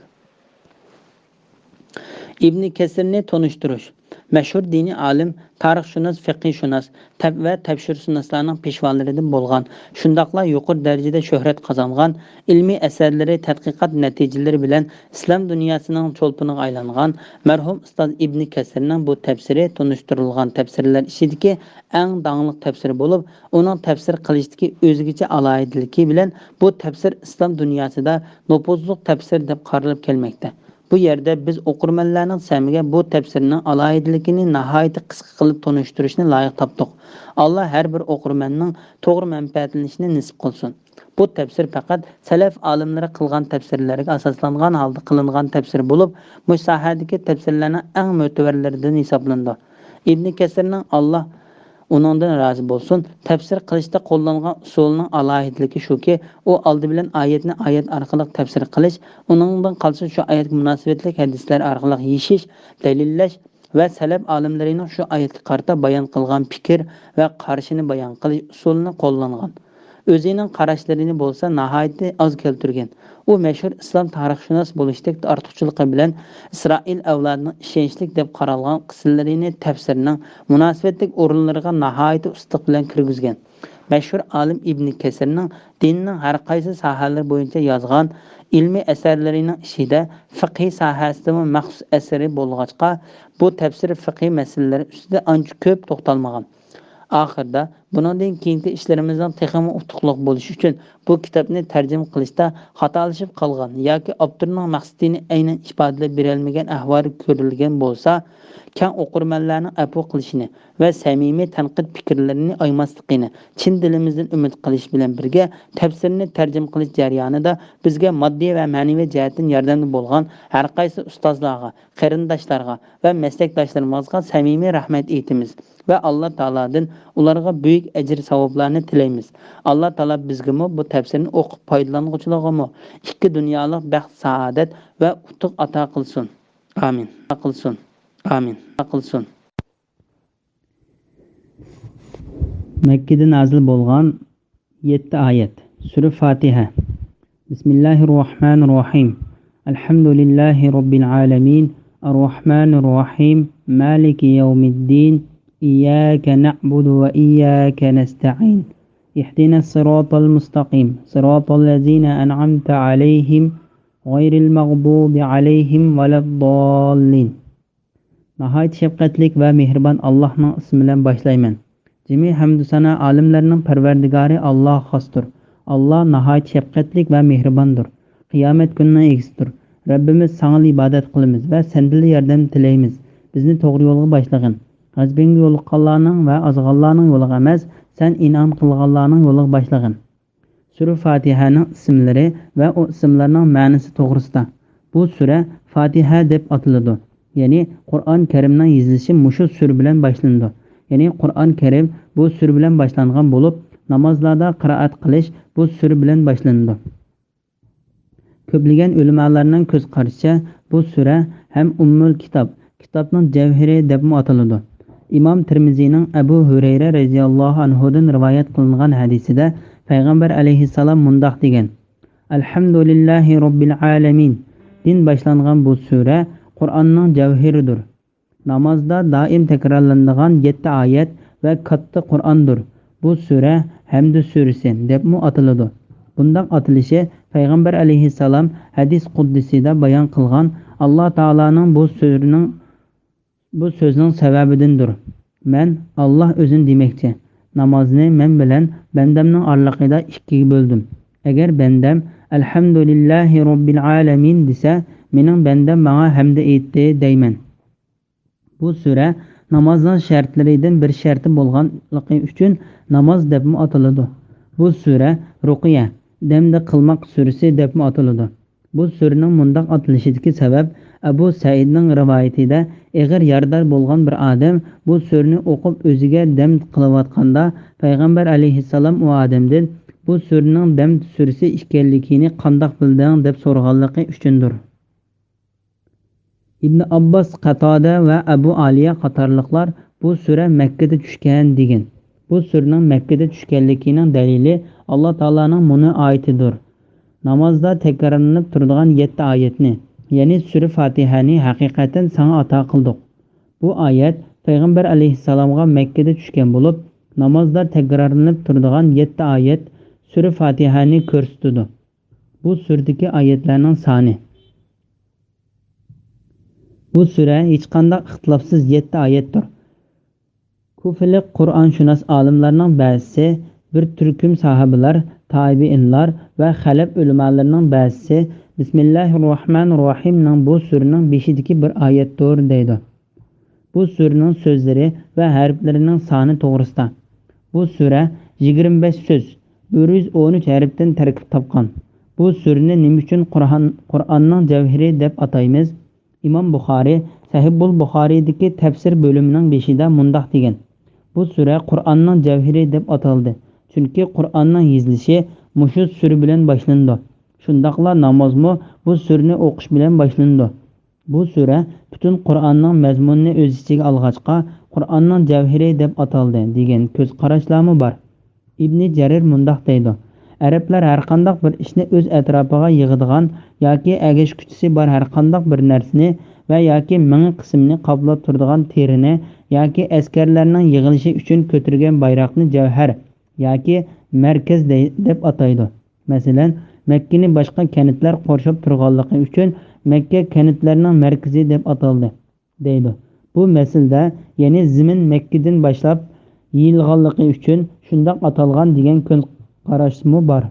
ئىبنى كەسىرنى تونۇشتۇرۇش. مەشھۇر دىنىي ئالىم، تارىخشۇناس، فىقھىشۇناس، تەپ-، ۋە تەپسىرشۇناسلارنىڭ پېشۋالىرىدىن بولغان، شۇنداقلا يۇقىرى دەرىجىدە شۆھرەت قازانغان، ئىلمىي ئەسەرلىرى، تەتقىقات نەتىجىلىرى بىلەن ئىسلام دۇنياسىنىڭ چولپىنىغا ئايلانغان مەرھۇم ئۇستاز ئىبنى كەسىرنىڭ بۇ تەپسىرى تونۇشتۇرۇلغان تەپسىرلەر ئىچىدىكى ئەڭ داڭلىق تەپسىرى بولۇپ، ئۇنىڭ تەپسىر قىلىشتىكى ئۆزگىچە ئالاھىدىلىكى بىلەن بۇ تەپسىر ئىسلام دۇنياسىدا نوپۇزلۇق تەپسىر دەپ قارىلىپ كەلمەكتە. بۇ يەردە بىز ئوقۇرمەنلەرنىڭ سەمىگە بۇ تەپسىرنىڭ ئالاھىدىلىكىنى ناھايىتى قىسقا قىلىپ تونۇشتۇرۇشنى لايىق تاپتۇق. ئاللا ھەر بىر ئوقۇرمەننىڭ توغرا مەنپەئەتلىنىشىنى نېسىپ قىلسۇن. بۇ تەپسىر پەقەت سەلەف ئالىملىرى قىلغان تەپسىرلەرگە ئاساسلانغان ھالدا قىلىنغان تەپسىر بولۇپ، مۇشۇ ساھەدىكى تەپسىرلەرنىڭ ئەڭ مۆتىۋەرلىرىدىن ھېسابلىنىدۇ. ئىبنى كەسىرنىڭ، ئاللا ئۇنىڭدىن رازى بولسۇن، تەپسىر قىلىشتا قوللانغان ئۇسۇلىنىڭ ئالاھىدىلىكى شۇكى، ئۇ ئالدى بىلەن ئايەتنى ئايەت ئارقىلىق تەپسىر قىلىش، ئۇنىڭدىن قالسا شۇ ئايەتكە مۇناسىۋەتلىك ھەدىسلەر ئارقىلىق يېشىش، دەلىللەش ۋە سەلەپ ئالىملىرىنىڭ شۇ ئايەتكە قارىتا بايان قىلغان پىكىر ۋە قارىشىنى بايان قىلىش ئۇسۇلىنى قوللانغان. ئۆزىنىڭ قاراشلىرىنى بولسا ناھايىتى ئاز كەلتۈرگەن. ئۇ مەشھۇر ئىسلام تارىخشۇناس بولۇشتەك ئارتۇقچىلىقى بىلەن ئىسرائىل ئەۋلادىنىڭ ئىشەنچلىك دەپ قارالغان قىسسىلىرىنى تەپسىرنىڭ مۇناسىۋەتلىك ئورۇنلىرىغا ناھايىتى ئۇستىلىق بىلەن كىرگۈزگەن. مەشھۇر ئالىم ئىبنى كەسىرنىڭ دىننىڭ ھەر قايسى ساھەلىرى بويىچە يازغان ئىلمىي ئەسەرلىرىنىڭ ئىچىدە فىقھىي ساھەسىدىمۇ مەخسۇس ئەسىرى بولغاچقا، بۇ تەپسىر فىقھىي مەسىلىلەر ئۈستىدە ئانچە كۆپ توختالمىغان. ئاخىرىدا، بۇنىڭدىن كېيىنكى ئىشلىرىمىزنىڭ تېخىمۇ ئۇتۇقلۇق بولۇشى ئۈچۈن، بۇ كىتابنى تەرجىمە قىلىشتا خاتالىشىپ قالغان ياكى ئاپتورنىڭ مەقسىتىنى ئەينەن ئىپادىلەپ بېرەلمىگەن ئەھۋال كۆرۈلگەن بولسا، كەڭ ئوقۇرمەنلەرنىڭ ئەپۇ قىلىشىنى ۋە سەمىمىي تەنقىد پىكىرلىرىنى ئايىماسلىقىنى چىن دىلىمىزدىن ئۈمىد قىلىش بىلەن بىرگە، تەپسىرنى تەرجىمە قىلىش جەريانىدا بىزگە ماددىي ۋە مەنىۋى جەھەتتىن ياردەمدە بولغان ھەر قايسى ئۇستازلارغا، قېرىنداشلارغا ۋە مەسلەكداشلىرىمىزغا سەمىمىي رەھمەت ئېيتىمىز ۋە ئاللا تائالادىن ئۇلارغا بۈيۈك ئەجىر-ساۋابلارنى تىلەيمىز. ئاللا تائالا بىزگىمۇ بۇ تەپسىرنى ئوقۇپ پايدىلانغۇچىلارغىمۇ ئىككى دۇنيالىق بەخت-سائادەت ۋە ئۇتۇق ئاتا قىلسۇن. ئامىن. قىلسۇن. ئامىن. قىلسۇن. مەككىدە نازىل بولغان يەتتە ئايەت. سۈرە فاتىھە. بىسمىللاھىررەھمانىررەھىم. ئەلھەمدۇلىللاھى رەببىل ئالەمىن. ئەررەھمانىررەھىم. مالىكى يەۋمىددىن. ئىيياكە نەئبۇدۇ ۋە ئىيياكە نەستەئىن. ئىھدىنەس سىراتەل مۇستەقىم. سىراتەللەزىنە ئەنئەمتە ئەلەيھىم. غەيرىل مەغدۇبى ئەلەيھىم ۋەلەدداللىن. ناھايىتى شەپقەتلىك ۋە مېھرىبان ئاللاھنىڭ ئىسمى بىلەن باشلايمەن. جىمى ھەمدۇ سانا ئالەملەرنىڭ پەرۋەردىگارى ئاللاھقا خاستۇر. ئاللاھ ناھايىتى شەپقەتلىك ۋە مېھرىباندۇر. قىيامەت كۈنىنىڭ ئىگىسىدۇر. رەببىمىز، ساڭىلا ئىبادەت قىلىمىز ۋە سەندىنلا ياردەم تىلەيمىز. بىزنى توغرا يولغا باشلىغىن. غەزىپىڭگە يولۇققانلارنىڭ ۋە ئازغانلارنىڭ يولىغا ئەمەس، سەن ئىنئام قىلغانلارنىڭ يولىغا باشلىغىن. سۈرە فاتىھەنىڭ ئىسىملىرى ۋە ئۇ ئىسىملارنىڭ مەنىسى توغرىسىدا. بۇ سۈرە فاتىھە دەپ ئاتىلىدۇ. يەنى قۇرئان كەرىمنىڭ يېزىلىشى مۇشۇ سۈرە بىلەن باشلىنىدۇ. يەنى قۇرئان كەرىم بۇ سۈرە بىلەن باشلانغان بولۇپ، نامازلاردا قىرائەت قىلىش بۇ سۈرە بىلەن باشلىنىدۇ. كۆپلىگەن ئۆلىمالارنىڭ كۆز قارىشىچە، بۇ سۈرە ھەم ئۇممۇل كىتاب، كىتابنىڭ جەۋھىرى دەپمۇ ئاتىلىدۇ. ئىمام تىرمىزىنىڭ ئەبۇ ھۇرەيرە رەزىياللاھۇ ئەنھۇدىن رىۋايەت قىلىنغان ھەدىسىدە پەيغەمبەر ئەلەيھىسسالام مۇنداق دېگەن: ئەلھەمدۇلىللاھى رەببىل ئالەمىن. دىن باشلانغان بۇ سۈرە قۇرئاننىڭ جەۋھىرىدۇر. نامازدا دائىم تەكرارلىنىدىغان يەتتە ئايەت ۋە كاتتا قۇرئاندۇر. بۇ سۈرە ھەمدۇ سۈرىسى دەپمۇ ئاتىلىدۇ. بۇنداق ئاتىلىشى پەيغەمبەر ئەلەيھىسسالام ھەدىس قۇدسىيدا بايان قىلغان ئاللا تائالانىڭ بۇ سۈرىنىڭ، بۇ سۆزنىڭ سەۋەبىدىندۇر. مەن، ئاللا ئۆزىنى دېمەكچى، نامازنى مەن بىلەن بەندەمنىڭ ئارىلىقىدا ئىككىگە بۆلدۈم. ئەگەر بەندەم ئەلھەمدۇلىللاھى رەببىل ئالەمىن دېسە، مېنىڭ بەندەم ماڭا ھەمدە ئېيتتى دەيمەن. بۇ سۈرە نامازنىڭ شەرتلىرىدىن بىر شەرتى بولغانلىقى ئۈچۈن ناماز دەپمۇ ئاتىلىدۇ. بۇ سۈرە رۇقىيە، دەمدە قىلماق سۈرىسى دەپمۇ ئاتىلىدۇ. بۇ سۈرىنىڭ مۇنداق ئاتىلىشىدىكى سەۋەب، ئەبۇ سەئىدنىڭ رىۋايىتىدە، ئېغىر يارىدار بولغان بىر ئادەم بۇ سۈرىنى ئوقۇپ ئۆزىگە دەم قىلىۋاتقاندا، پەيغەمبەر ئەلەيھىسسالام ئۇ ئادەمدىن بۇ سۈرىنىڭ دەم سۈرىسى ئىكەنلىكىنى قانداق بىلدىڭ دەپ سورىغانلىقى ئۈچۈندۇر. ئىبن ئابباس، قاتادە ۋە ئەبۇ ئالىيە قاتارلىقلار بۇ سۈرە مەككىدە چۈشكەن دېگەن. بۇ سۈرىنىڭ مەككىدە چۈشكەنلىكىنىڭ دەلىلى ئاللا تائالانىڭ مۇنۇ ئايىتىدۇر: نامازدا تەكرارلىنىپ تۇرىدىغان يەتتە ئايەتنى، يەنى سۈرە فاتىھەنى ھەقىقەتەن ساڭا ئاتا قىلدۇق. بۇ ئايەت پەيغەمبەر ئەلەيھىسسالامغا مەككىدە چۈشكەن بولۇپ، نامازدا تەكرارلىنىپ تۇرىدىغان يەتتە ئايەت سۈرە فاتىھەنى كۆرسىتىدۇ. بۇ سۈرىدىكى ئايەتلەرنىڭ سانى. بۇ سۈرە ھېچقانداق ئىختىلاپسىز يەتتە ئايەتتۇر. كۇفىلىق قۇرئانشۇناس ئالىملارنىڭ بەزىسى، بىر تۈركۈم ساھابىلار، تابىئىنلار ۋە خەلەپ ئۆلىمالىرىنىڭ بەزىسى بىسمىللاھىررەھمانىررەھىمنىڭ بۇ سۈرىنىڭ بېشىدىكى بىر ئايەتتۇر دەيدۇ. بۇ سۈرىنىڭ سۆزلىرى ۋە ھەرپلىرىنىڭ سانى توغرىسىدا. بۇ سۈرە يىگىرمە بەش سۆز، بىر يۈز ئون ئۈچ ھەرپتىن تەركىب تاپقان. بۇ سۈرىنى نېمە ئۈچۈن قۇرئان، قۇرئاننىڭ جەۋھىرى دەپ ئاتايمىز؟ ئىمام بۇخارى سەھىھۇل بۇخارىدىكى تەپسىر بۆلۈمىنىڭ بېشىدا مۇنداق دېگەن: بۇ سۈرە قۇرئاننىڭ جەۋھىرى دەپ ئاتالدى، چۈنكى قۇرئاننىڭ يېزىلىشى مۇشۇ سۈرە بىلەن باشلىنىدۇ. شۇنداقلا نامازمۇ بۇ سۈرىنى ئوقۇش بىلەن باشلىنىدۇ. بۇ سۈرە پۈتۈن قۇرئاننىڭ مەزمۇنىنى ئۆز ئىچىگە ئالغاچقا، قۇرئاننىڭ جەۋھىرى دەپ ئاتالدى، دېگەن كۆز قاراشلارمۇ بار. ئىبنى جەرىر مۇنداق دەيدۇ: ئەرەبلەر ھەرقانداق بىر ئىشنى ئۆز ئەتراپىغا يىغىدىغان ياكى ئەگەشكۈچىسى بار ھەرقانداق بىر نەرسىنى ۋە ياكى مېڭە قىسمىنى قاپلاپ تۇرىدىغان تېرىنى ياكى ئەسكەرلەرنىڭ يىغىلىشى ئۈچۈن كۆتۈرگەن بايراقنى جەۋھەر ياكى مەركەز دەي-، دەپ ئاتايدۇ. مەسىلەن، مەككىنى باشقا كەنتلەر قورشاپ تۇرغانلىقى ئۈچۈن مەككە كەنتلەرنىڭ مەركىزى دەپ ئاتالدى، دەيدۇ. بۇ مەسىلىدە، يەنى زېمىن مەككىدىن باشلاپ يېيىلغانلىقى ئۈچۈن شۇنداق ئاتالغان دېگەن كۆز قاراشمۇ بار.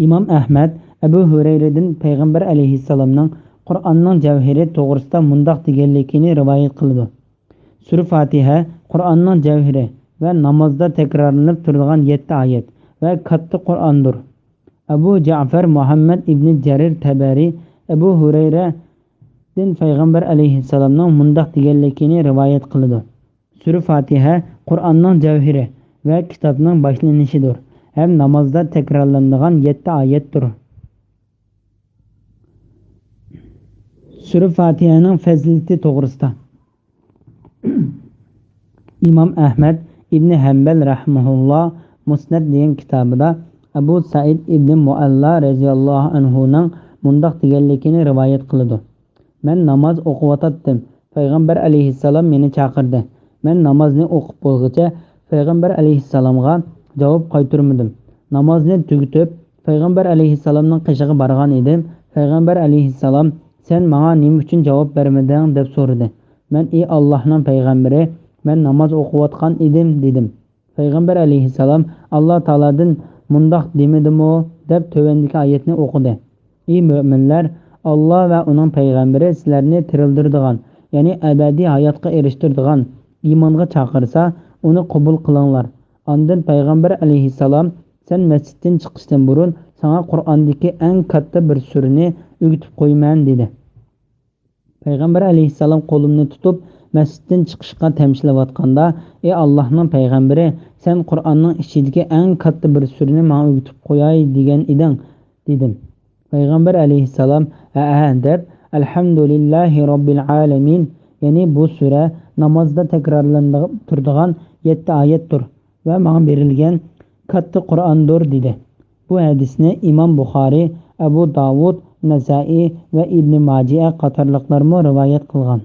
ئىمام ئەھمەد ئەبۇ ھۇرەيرىدىن پەيغەمبەر ئەلەيھىسسالامنىڭ قۇرئاننىڭ جەۋھىرى توغرىسىدا مۇنداق دېگەنلىكىنى رىۋايەت قىلىدۇ: سۈرە فاتىھە قۇرئاننىڭ جەۋھىرى ۋە نامازدا تەكرارلىنىپ تۇرىدىغان يەتتە ئايەت ۋە كاتتا قۇرئاندۇر. ئەبۇ جەئفەر مۇھەممەد ئىبنى جەرىر تەبەرى ئەبۇ ھۇرەيرەدىن پەيغەمبەر ئەلەيھىسسالامنىڭ مۇنداق دېگەنلىكىنى رىۋايەت قىلىدۇ: سۈرە فاتىھە قۇرئاننىڭ جەۋھىرى ۋە كىتابنىڭ باشلىنىشىدۇر ھەم نامازدا تەكرارلىنىدىغان يەتتە ئايەتتۇر. سۈرە فاتىھەنىڭ پەزىلىتى توغرىسىدا. ئىمام ئەھمەد ئىبنى ھەمبەل رەھمەھۇللا مۇسنەد دېگەن كىتابىدا ئەبۇ سەئىد ئىبنى مۇئەللا رەزىياللاھۇ ئەنھۇنىڭ مۇنداق دېگەنلىكىنى رىۋايەت قىلىدۇ: مەن ناماز ئوقۇۋاتاتتىم. پەيغەمبەر ئەلەيھىسسالام مېنى چاقىردى. مەن نامازنى ئوقۇپ بولغۇچە پەيغەمبەر ئەلەيھىسسالامغا جاۋاب قايتۇرمىدىم. نامازنى تۈگىتىپ، پەيغەمبەر ئەلەيھىسسالامنىڭ قېشىغا بارغان ئىدىم. پەيغەمبەر ئەلەيھىسسالام، سەن ماڭا نېمە ئۈچۈن جاۋاب بەرمىدىڭ؟ دەپ سورىدى. مەن، ئى ئاللاھنىڭ پەيغەمبىرى، مەن ناماز ئوقۇۋاتقان ئىدىم، دېدىم. پەيغەمبەر ئەلەيھىسسالام، ئاللا تائالادىن مۇنداق دېمىدىمۇ؟ دەپ تۆۋەندىكى ئايەتنى ئوقۇدى: ئى مۆمىنلەر، ئاللا ۋە ئۇنىڭ پەيغەمبىرى سىلەرنى تىرىلدۈرىدىغان، يەنى ئەبەدىي ھاياتقا ئېرىشتۈرىدىغان ئىمانغا چاقىرسا، ئۇنى قوبۇل قىلىڭلار. ئاندىن پەيغەمبەر ئەلەيھىسسالام، سەن مەسچىتتىن چىقىشتىن بۇرۇن ساڭا قۇرئاندىكى ئەڭ كاتتا بىر سۈرىنى ئۆگىتىپ قويىمەن، دېدى. پەيغەمبەر ئەلەيھىسسالام قولۇمنى تۇتۇپ، مەسچىتتىن چىقىشقا تەمشىلىۋاتقاندا، ئى ئاللاھنىڭ پەيغەمبىرى، سەن قۇرئاننىڭ ئىچىدىكى ئەڭ كاتتا بىر سۈرىنى ماڭا ئۆگىتىپ قوياي دېگەن ئىدىڭ، دېدىم. پەيغەمبەر ئەلەيھىسسالام، ھەئە، دەپ، ئەلھەمدۇلىللاھى رەببىل ئالەمىن، يەنى بۇ سۈرە نامازدا تەكرارلىنىپ تۇرىدىغان يەتتە ئايەتتۇر ۋە ماڭا بېرىلگەن كاتتا قۇرئاندۇر، دېدى. بۇ ھەدىسنى ئىمام بۇخارىي، ئەبۇ داۋۇد، نەسائىي ۋە ئىبنى ماجە قاتارلىقلارمۇ رىۋايەت قىلغان.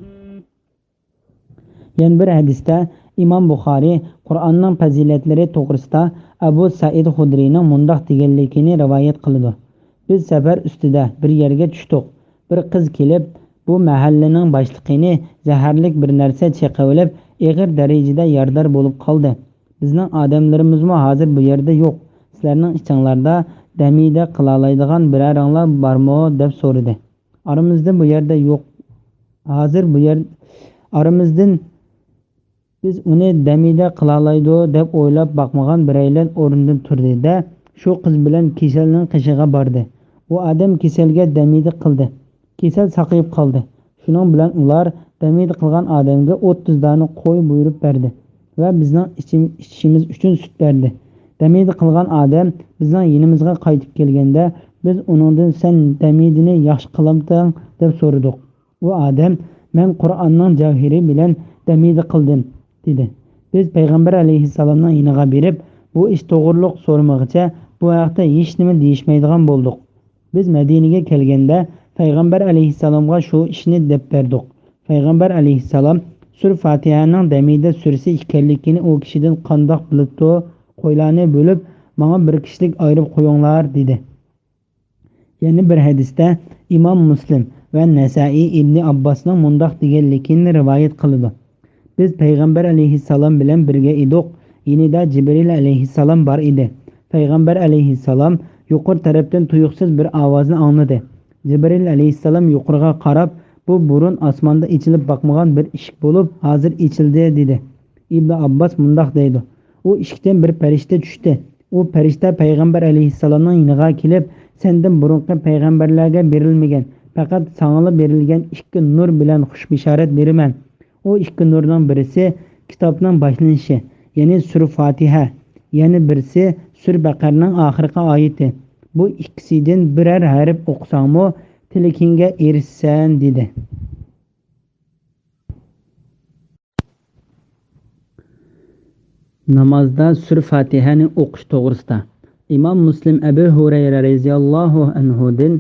يەنە بىر ھەدىستە ئىمام بۇخارىي قۇرئاننىڭ پەزىلەتلىرى توغرىسىدا ئەبۇ سەئىد خۇدرىينىڭ مۇنداق دېگەنلىكىنى رىۋايەت قىلىدۇ: بىز سەپەر ئۈستىدە بىر يەرگە چۈشتۇق. بىر قىز كېلىپ، بۇ مەھەللىنىڭ باشلىقىنى زەھەرلىك بىر نەرسە چېقىۋېلىپ، ئېغىر دەرىجىدە يارىدار بولۇپ قالدى. بىزنىڭ ئادەملىرىمىزمۇ ھازىر بۇ يەردە يوق. سىلەرنىڭ ئىچىڭلاردا دەمىدە قىلالايدىغان بىرەرىڭلار بارمۇ؟ دەپ سورىدى. ئارىمىزدا بۇ يەردە يوق. ھازىر بۇ يەر، ئارىمىزدىن بىز ئۇنى دەمىدە قىلالايدۇ دەپ ئويلاپ باقمىغان بىرەيلەن ئورنىدىن تۇردى-دە، شۇ قىز بىلەن كېسەلنىڭ قېشىغا باردى. ئۇ ئادەم كېسەلگە دەمىدە قىلدى. كېسەل ساقىيىپ قالدى. شۇنىڭ بىلەن ئۇلار دەمىدە قىلغان ئادەمگە ئوتتۇز دانە قوي بۇيرۇپ بەردى ۋە بىزنىڭ ئىچىم-، ئىچىشىمىز ئۈچۈن سۈت بەردى. دەمىدە قىلغان ئادەم بىزنىڭ يېنىمىزغا قايتىپ كەلگەندە، بىز ئۇنىڭدىن، سەن دەمىدىنى ياخشى قىلامتىڭ؟ دەپ سورىدۇق. ئۇ ئادەم، مەن قۇرئاننىڭ جەۋھىرى بىلەن دەمىدە قىلدىم، دېدى. بىز پەيغەمبەر ئەلەيھىسسالامنىڭ يېنىغا بېرىپ، بۇ ئىش توغرۇلۇق سورىمىغىچە، بۇ ھەقتە ھېچنېمە دېيىشمەيدىغان بولدۇق. بىز مەدىنىگە كەلگەندە، پەيغەمبەر ئەلەيھىسسالامغا شۇ ئىشنى دەپ بەردۇق. پەيغەمبەر ئەلەيھىسسالام سۈر فاتىھەنىڭ دەمىدە سۈرىسى ئىكەنلىكىنى ئۇ كىشىدىن قانداق بىلىپتۇ؟ قويلارنى بۆلۈپ، ماڭا بىر كىشىلىك ئايرىپ قويۇڭلار، دېدى. يەنە بىر ھەدىستە ئىمام مۇسلىم ۋە نەسائىي ئىبنى ئابباسنىڭ مۇنداق دېگەنلىكىنى رىۋايەت قىلىدۇ: بىز پەيغەمبەر ئەلەيھىسسالام بىلەن بىرگە ئىدۇق. يېنىدا جىبرىل ئەلەيھىسسالام بار ئىدى. پەيغەمبەر ئەلەيھىسسالام يۇقىرى تەرەپتىن تۇيۇقسىز بىر ئاۋازنى ئاڭلىدى. جىبرىل ئەلەيھىسسالام يۇقىرىغا قاراپ، بۇ بۇرۇن ئاسماندا ئېچىلىپ باقمىغان بىر ئىشىك بولۇپ، ھازىر ئېچىلدى، دېدى. ئىبنى ئابباس مۇنداق دەيدۇ: ئۇ ئىشىكتىن بىر پەرىشتە چۈشتى. ئۇ پەرىشتە پەيغەمبەر ئەلەيھىسسالامنىڭ يېنىغا كېلىپ، سەندىن بۇرۇنقى پەيغەمبەرلەرگە بېرىلمىگەن، پەقەت ساڭىلا بېرىلگەن ئىككى نۇر بىلەن خۇش بېشارەت بېرىمەن. ئۇ ئىككى نۇرنىڭ بىرىسى كىتابنىڭ باشلىنىشى، يەنى سۈرە فاتىھە، يەنە بىرسى سۈرە بەقەرىنىڭ ئاخىرقى ئايىتى. بۇ ئىككىسىدىن بىرەر ھەرپ ئوقۇساڭمۇ، تىلىكىڭگە ئېرىشىسەن، دېدى. نامازدا سۈرە فاتىھەنى ئوقۇش توغرىسىدا. ئىمام مۇسلىم ئەبۇ ھۇرەيرە رەزىياللاھۇ ئەنھۇدىن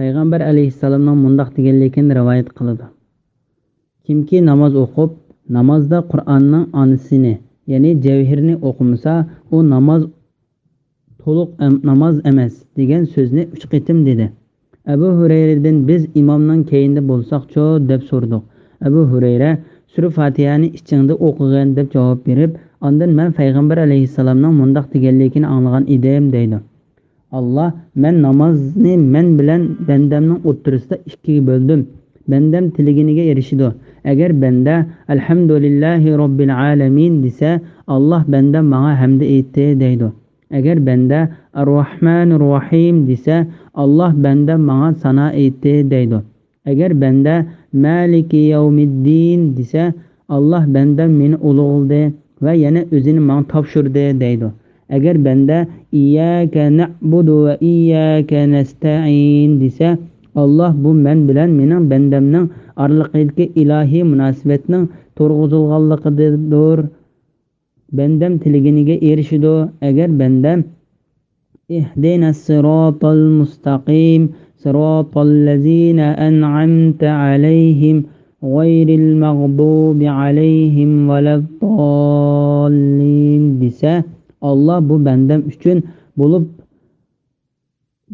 پەيغەمبەر ئەلەيھىسسالامنىڭ مۇنداق دېگەنلىكىنى رىۋايەت قىلىدۇ: كىمكى ناماز ئوقۇپ، نامازدا قۇرئاننىڭ ئانىسىنى، يەنى جەۋھىرىنى ئوقۇمىسا، ئۇ ناماز تولۇق ئەم-، ناماز ئەمەس، دېگەن سۆزنى ئۈچ قېتىم دېدى. ئەبۇ ھۇرەيرىدىن، بىز ئىمامنىڭ كەينىدە بولساقچۇ؟ دەپ سورىدۇق. ئەبۇ ھۇرەيرە، سۈرە فاتىھەنى ئىچىڭدە ئوقۇغىن، دەپ جاۋاب بېرىپ، ئاندىن مەن پەيغەمبەر ئەلەيھىسسالامنىڭ مۇنداق دېگەنلىكىنى ئاڭلىغان ئىدىم، دەيدۇ. ئاللا، مەن نامازنى مەن بىلەن بەندەمنىڭ ئوتتۇرىسىدا ئىككىگە بۆلدۈم. بەندەم تىلىگىنىگە ئېرىشىدۇ. ئەگەر بەندە، ئەلھەمدۇلىللاھى رەببىل ئالەمىن، دېسە، ئاللا، بەندەم ماڭا ھەمدە ئېيتتى، دەيدۇ. ئەگەر بەندە، ئەرراھمانىرراھىم، دېسە، ئاللا، بەندەم ماڭا سانا ئېيتتى، دەيدۇ. ئەگەر بەندە، مالىكى يەۋمىددىن، دېسە، ئاللا، بەندەم مېنى ئۇلۇغلىدى ۋە يەنە ئۆزىنى ماڭا تاپشۇردى، دەيدۇ. ئەگەر بەندە، ئىيياكە نەئبۇدۇ ۋە ئىيياكە نەستەئىن، دېسە، ئاللا، بۇ مەن بىلەن مېنىڭ بەندەمنىڭ ئارىلىقىدىكى ئىلاھىي مۇناسىۋەتنىڭ تۇرغۇزۇلغانلىقىدىدۇر، بەندەم تىلىگىنىگە ئېرىشىدۇ. ئەگەر بەندەم اهدنا الصراط المستقيم صراط الذين أنعمت عليهم غير المغضوب عليهم ولا الضالين دېسە، ئاللا بۇ بەندەم ئۈچۈن بولۇپ،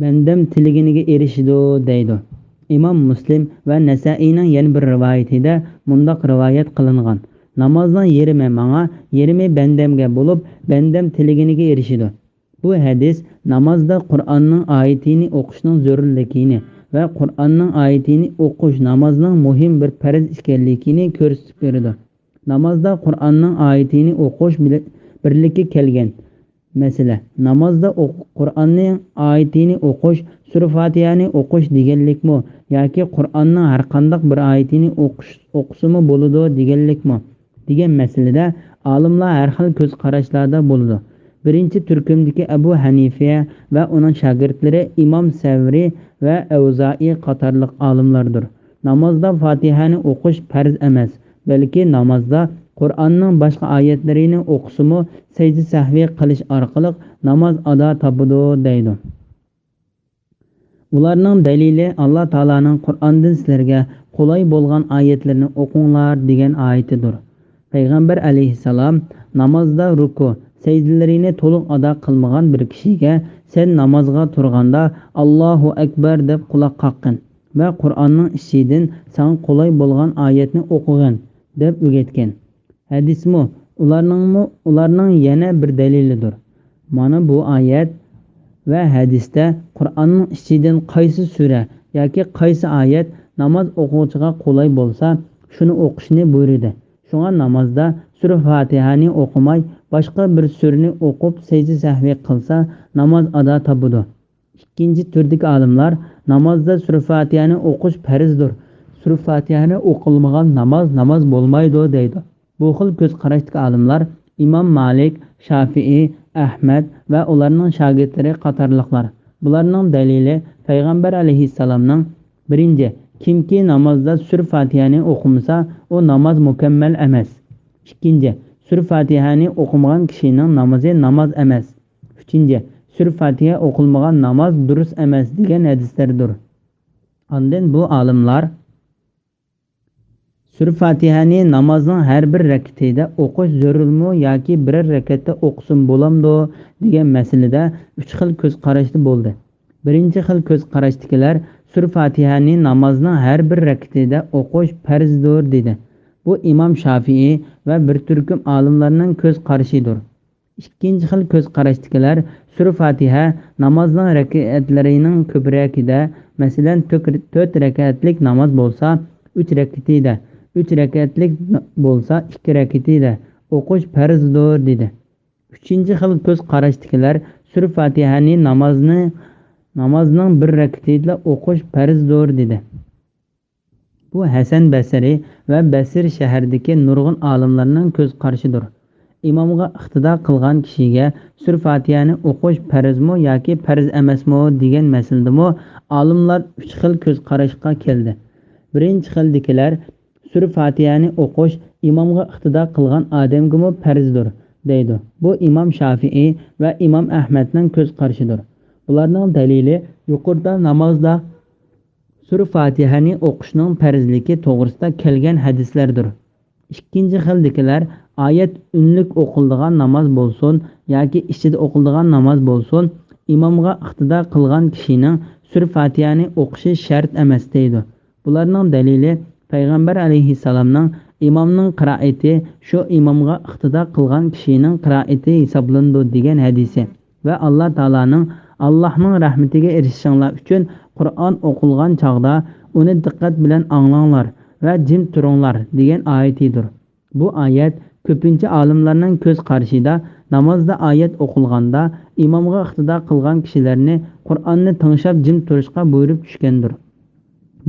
بەندەم تىلىگىنىگە ئېرىشىدۇ دەيدۇ. ئىمام مۇسلىم ۋە نەسائىينىڭ يەنە بىر رىۋايىتىدە مۇنداق رىۋايەت قىلىنغان: نامازنىڭ يېرىمى ماڭا، يېرىمى بەندەمگە بولۇپ، بەندەم تىلىگىنىگە ئېرىشىدۇ. بۇ ھەدىس نامازدا قۇرئاننىڭ ئايىتىنى ئوقۇشنىڭ زۆرۈرلۈكىنى ۋە قۇرئاننىڭ ئايىتىنى ئوقۇش نامازنىڭ مۇھىم بىر پەرز ئىكەنلىكىنى كۆرسىتىپ بېرىدۇ. نامازدا قۇرئاننىڭ ئايىتىنى ئوقۇش بىلەن بىرلىككە كەلگەن. مەسىلە، نامازدا ئوق-، قۇرئاننىڭ ئايىتىنى ئوقۇش، سۈرە فاتىھەنى ئوقۇش دېگەنلىكمۇ ياكى قۇرئاننىڭ ھەرقانداق بىر ئايىتىنى ئوقۇش، ئوقۇسىمۇ بولىدۇ دېگەنلىكمۇ دېگەن مەسىلىدە ئالىملار ھەر خىل كۆز قاراشلاردا بولىدۇ. بىرىنچى تۈركۈمدىكى ئەبۇ ھەنىفە ۋە ئۇنىڭ شاگىرتلىرى ئىمام سەۋرى ۋە ئەۋزائى قاتارلىق ئالىملاردۇر. نامازدا فاتىھەنى ئوقۇش پەرز ئەمەس، بەلكى نامازدا قۇرئاننىڭ باشقا ئايەتلىرىنى ئوقۇسىمۇ سەجدە سەھۋى قىلىش ئارقىلىق ناماز ئادا تاپىدۇ دەيدۇ. ئۇلارنىڭ دەلىلى ئاللا تائالانىڭ قۇرئاندىن سىلەرگە قولاي بولغان ئايەتلىرىنى ئوقۇڭلار دېگەن ئايىتىدۇر. پەيغەمبەر ئەلەيھىسسالام نامازدا رۇكۇ، سەجدىلىرىنى تولۇق ئادا قىلمىغان بىر كىشىگە سەن نامازغا تۇرغاندا ئاللاھۇ ئەكبەر دەپ قۇلاق قاققىن ۋە قۇرئاننىڭ ئىچىدىن ساڭا قولاي بولغان ئايەتنى ئوقۇغىن دەپ ئۆگەتكەن. ھەدىسمۇ ئۇلارنىڭمۇ، ئۇلارنىڭ يەنە بىر دەلىلىدۇر. مانا بۇ ئايەت ۋە ھەدىستە قۇرئاننىڭ ئىچىدىن قايسى سۈرە ياكى قايسى ئايەت ناماز ئوقۇغۇچىغا قولاي بولسا، شۇنى ئوقۇشنى بۇيرۇدى. شۇڭا نامازدا سۈرە فاتىھەنى ئوقۇماي، باشقا بىر سۈرىنى ئوقۇپ سەجدە سەھۋى قىلسا، ناماز ئادا تاپىدۇ. ئىككىنچى تۈردىكى ئالىملار نامازدا سۈرە فاتىھەنى ئوقۇش پەرزدۇر، سۈرە فاتىھەنى ئوقۇلمىغان ناماز ناماز بولمايدۇ دەيدۇ. بۇ خىل كۆز قاراشتىكى ئالىملار ئىمام مالىك، شافىئىي، ئەھمەد ۋە ئۇلارنىڭ شاگىرتلىرى قاتارلىقلار. بۇلارنىڭ دەلىلى پەيغەمبەر ئەلەيھىسسالامنىڭ: بىرىنچى، كىمكى نامازدا سۈرە فاتىھەنى ئوقۇمىسا، ئۇ ناماز مۇكەممەل ئەمەس. ئىككىنچى، سۈرە فاتىھەنى ئوقۇمىغان كىشىنىڭ نامىزى ناماز ئەمەس. ئۈچىنچى، سۈرە فاتىھە ئوقۇلمىغان ناماز دۇرۇس ئەمەس دېگەن ھەدىسلەردۇر. ئاندىن بۇ ئالىملار سۈرە فاتىھەنى نامازنىڭ ھەر بىر رەكىتىدە ئوقۇش زۆرۈرمۇ ياكى بىرەر رەكەتتە ئوقۇسىمۇ بولامدۇ دېگەن مەسىلىدە ئۈچ خىل كۆز قاراشتا بولدى. بىرىنچى خىل كۆز قاراشتىكىلەر سۈرە فاتىھەنى نامازنىڭ ھەر بىر رەكىتىدە ئوقۇش پەرزدۇر دېدى. بۇ ئىمام شافىئىي ۋە بىر تۈركۈم ئالىملارنىڭ كۆز قارىشىدۇر. ئىككىنچى خىل كۆز قاراشتىكىلەر سۈرە فاتىھە نامازنىڭ رەكەتلىرىنىڭ كۆپرەكىدە، مەسىلەن، تۆك-، تۆت رەكەتلىك ناماز بولسا، ئۈچ رەكىتىدە، ئۈچ رەكەتلىك ن-، بولسا، ئىككى رەكىتىدە ئوقۇش پەرزدۇر دېدى. ئۈچىنچى خىل كۆز قاراشتىكىلەر سۈرە فاتىھەنى نامازنى، نامازنىڭ بىر رەكىتىدىلا ئوقۇش پەرزدۇر دېدى. بۇ ھەسەن بەسرى ۋە بەسرە شەھىرىدىكى نۇرغۇن ئالىملارنىڭ كۆز قارىشىدۇر. ئىمامغا ئىقتىدا قىلغان كىشىگە سۈرە فاتىھەنى ئوقۇش پەرزمۇ ياكى پەرز ئەمەسمۇ دېگەن مەسىلىدىمۇ ئالىملار ئۈچ خىل كۆز قاراشقا كەلدى. بىرىنچى خىلدىكىلەر سۈرە فاتىھەنى ئوقۇش ئىمامغا ئىقتىدا قىلغان ئادەمگىمۇ پەرزدۇر دەيدۇ. بۇ ئىمام شافىئىي ۋە ئىمام ئەھمەدنىڭ كۆز قارىشىدۇر. بۇلارنىڭ دەلىلى يۇقىرىدا نامازدا سۈرە فاتىھەنى ئوقۇشنىڭ پەرزلىكى توغرىسىدا كەلگەن ھەدىسلەردۇر. ئىككىنچى خىلدىكىلەر ئايەت ئۈنلۈك ئوقۇلىدىغان ناماز بولسۇن ياكى ئىچىدە ئوقۇلىدىغان ناماز بولسۇن، ئىمامغا ئىقتىدا قىلغان كىشىنىڭ سۈرە فاتىھەنى ئوقۇشى شەرت ئەمەس دەيدۇ. بۇلارنىڭ دەلىلى پەيغەمبەر ئەلەيھىسسالامنىڭ ئىمامنىڭ قىرائىتى شۇ ئىمامغا ئىقتىدا قىلغان كىشىنىڭ قىرائىتى ھېسابلىنىدۇ دېگەن ھەدىسى. ۋە ئاللا تائالانىڭ، ئاللاھنىڭ رەھمىتىگە ئېرىشىشىڭلار ئۈچۈن قۇرئان ئوقۇلغان چاغدا ئۇنى دىققەت بىلەن ئاڭلاڭلار ۋە جىم تۇرۇڭلار دېگەن ئايىتىدۇر. بۇ ئايەت كۆپىنچە ئالىملارنىڭ كۆز قارىشىدا نامازدا ئايەت ئوقۇلغاندا ئىمامغا ئىقتىدا قىلغان كىشىلەرنى قۇرئاننى تىڭشاپ جىم تۇرۇشقا بۇيرۇپ چۈشكەندۇر.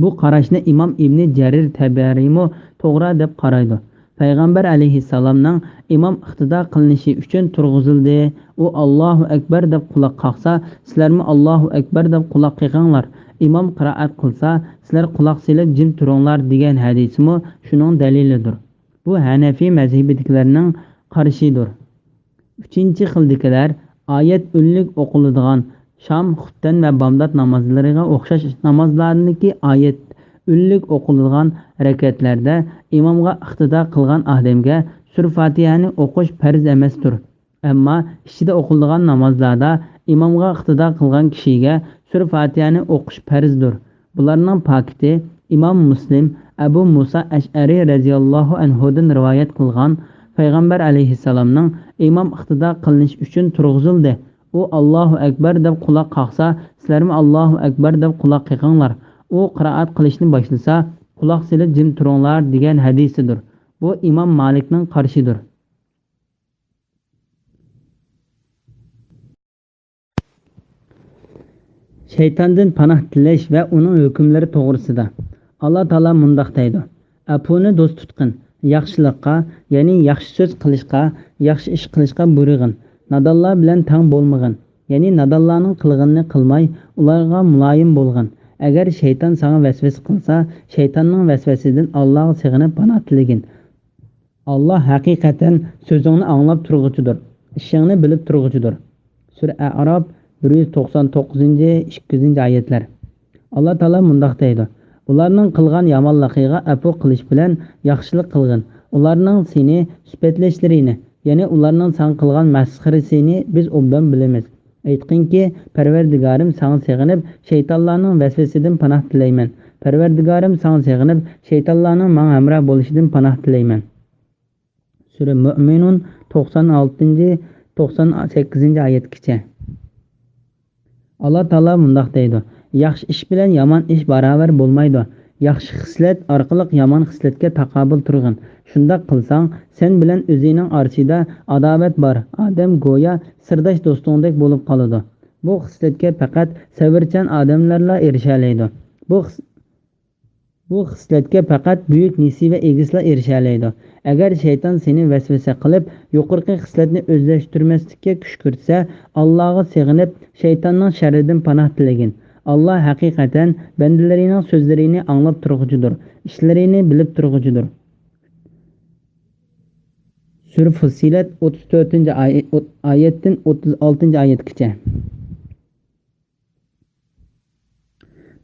بۇ قاراشنى ئىمام ئىبنى جەرىر تەبەرىمۇ توغرا دەپ قارايدۇ. پەيغەمبەر ئەلەيھىسسالامنىڭ ئىمام ئىقتىدا قىلىنىشى ئۈچۈن تۇرغۇزۇلدى. ئۇ «ئاللاھۇ ئەكبەر» دەپ قۇلاق قاقسا، سىلەرمۇ «ئاللاھۇ ئەكبەر» دەپ قۇلاق قېقىڭلار. ئىمام قىرائەت قىلسا، سىلەر قۇلاق سېلىپ جىم تۇرۇڭلار دېگەن ھەدىسىمۇ شۇنىڭ دەلىلىدۇر. بۇ ھەنەفىي مەزھىپىدىكىلەرنىڭ قارىشىدۇر. ئۈچىنچى خىلدىكىلەر ئايەت ئۈنلۈك ئوقۇلىدىغان شام، خۇپتەن ۋە بامدات نامازلىرىغا ئوخشاش نامازلاردىكى ئايەت ئۈنلۈك ئوقۇلىدىغان رەكەتلەردە ئىمامغا ئىقتىدا قىلغان ئادەمگە سۈرە فاتىھەنى ئوقۇش پەرز ئەمەستۇر. ئەمما ئىچىدە ئوقۇلىدىغان نامازلاردا ئىمامغا ئىقتىدا قىلغان كىشىگە سۈرە فاتىھەنى ئوقۇش پەرزدۇر. بۇلارنىڭ پاكىتى ئىمام مۇسلىم ئەبۇ مۇسا ئەشئەرى رەزىياللاھۇ ئەنھۇدىن رىۋايەت قىلغان پەيغەمبەر ئەلەيھىسسالامنىڭ ئىمام ئىقتىدا قىلىنىش ئۈچۈن تۇرغۇزۇلدى. ئۇ «ئاللاھۇ ئەكبەر» دەپ قۇلاق قاقسا، سىلەرمۇ «ئاللاھۇ ئەكبەر» دەپ قۇلاق قېقىڭلار. ئۇ قىرائەت قىلىشنى باشلىسا، قۇلاق سېلىپ جىم تۇرۇڭلار دېگەن ھەدىسىدۇر. بۇ ئىمام مالىكنىڭ قارىشىدۇر. شەيتاندىن پاناھ تىلەش ۋە ئۇنىڭ ھۆكۈملىرى توغرىسىدا. ئاللا تائالا مۇنداق دەيدۇ: «ئەپۇنى دوست تۇتقىن، ياخشىلىققا، يەنى ياخشى سۆز قىلىشقا، ياخشى ئىش قىلىشقا بۇيرۇغىن. نادانلار بىلەن تەڭ بولمىغىن، يەنى نادانلارنىڭ قىلغىنىنى قىلماي، ئۇلارغا مۇلايىم بولغىن. ئەگەر شەيتان ساڭا ۋەسۋەسە قىلسا، شەيتاننىڭ ۋەسۋەسىدىن ئاللاغا سېغىنىپ پاناھ تىلىگىن. ئاللا ھەقىقەتەن سۆزۈڭنى ئاڭلاپ تۇرغۇچىدۇر، ئىشىڭنى بىلىپ تۇرغۇچىدۇر.» سۈرە ئەئراپ، بىر يۈز توقسان توققۇزىنچى، ئىككى يۈزىنچى ئايەتلەر. ئاللا تائالا مۇنداق دەيدۇ: «ئۇلارنىڭ قىلغان يامانلىقىغا ئەپۇ قىلىش بىلەن ياخشىلىق قىلغىن. ئۇلارنىڭ سېنى سۈپەتلەشلىرىنى، يەنى ئۇلارنىڭ ساڭا قىلغان مەسخىرىسىنى بىز ئوبدان بىلىمىز. ئېيتقىنكى، پەرۋەردىگارىم، ساڭا سېغىنىپ، شەيتانلارنىڭ ۋەسۋەسىدىن پاناھ تىلەيمەن. پەرۋەردىگارىم، ساڭا سېغىنىپ، شەيتانلارنىڭ ماڭا ھەمراھ بولۇشىدىن پاناھ تىلەيمەن.» سۈرە مۆمىنۇن، توقسان ئالتىنچى، توقسان سەككىزىنچى ئايەتكىچە. ئاللا تائالا مۇنداق دەيدۇ: «ياخشى ئىش بىلەن يامان ئىش باراۋەر بولمايدۇ. ياخشى خىسلەت ئارقىلىق يامان خىسلەتكە تاقابىل تۇرغىن. شۇنداق قىلساڭ، سەن بىلەن ئۆزىنىڭ ئارىسىدا ئاداۋەت بار ئادەم گويا سىرداش دوستۇڭدەك بولۇپ قالىدۇ. بۇ خىسلەتكە پەقەت سەۋرچان ئادەملەرلا ئېرىشەلەيدۇ. بۇ خىس-، بۇ خىسلەتكە پەقەت بۈيۈك نېسىۋە ئىگىسىلا ئېرىشەلەيدۇ. ئەگەر شەيتان سېنى ۋەسۋەسە قىلىپ، يۇقىرىقى خىسلەتنى ئۆزلەشتۈرمەسلىككە كۈشكۈرتسە، ئاللاغا سېغىنىپ، شەيتاننىڭ شەررىدىن پاناھ تىلىگىن. ئاللا ھەقىقەتەن بەندىلىرىنىڭ سۆزلىرىنى ئاڭلاپ تۇرغۇچىدۇر، ئىشلىرىنى بىلىپ تۇرغۇچىدۇر.» سۈرە فۇسسىلەت، ئوتتۇز تۆتىنچى ئاي-، ئوت-، ئايەتتىن ئوتتۇز ئالتىنچى ئايەتكىچە.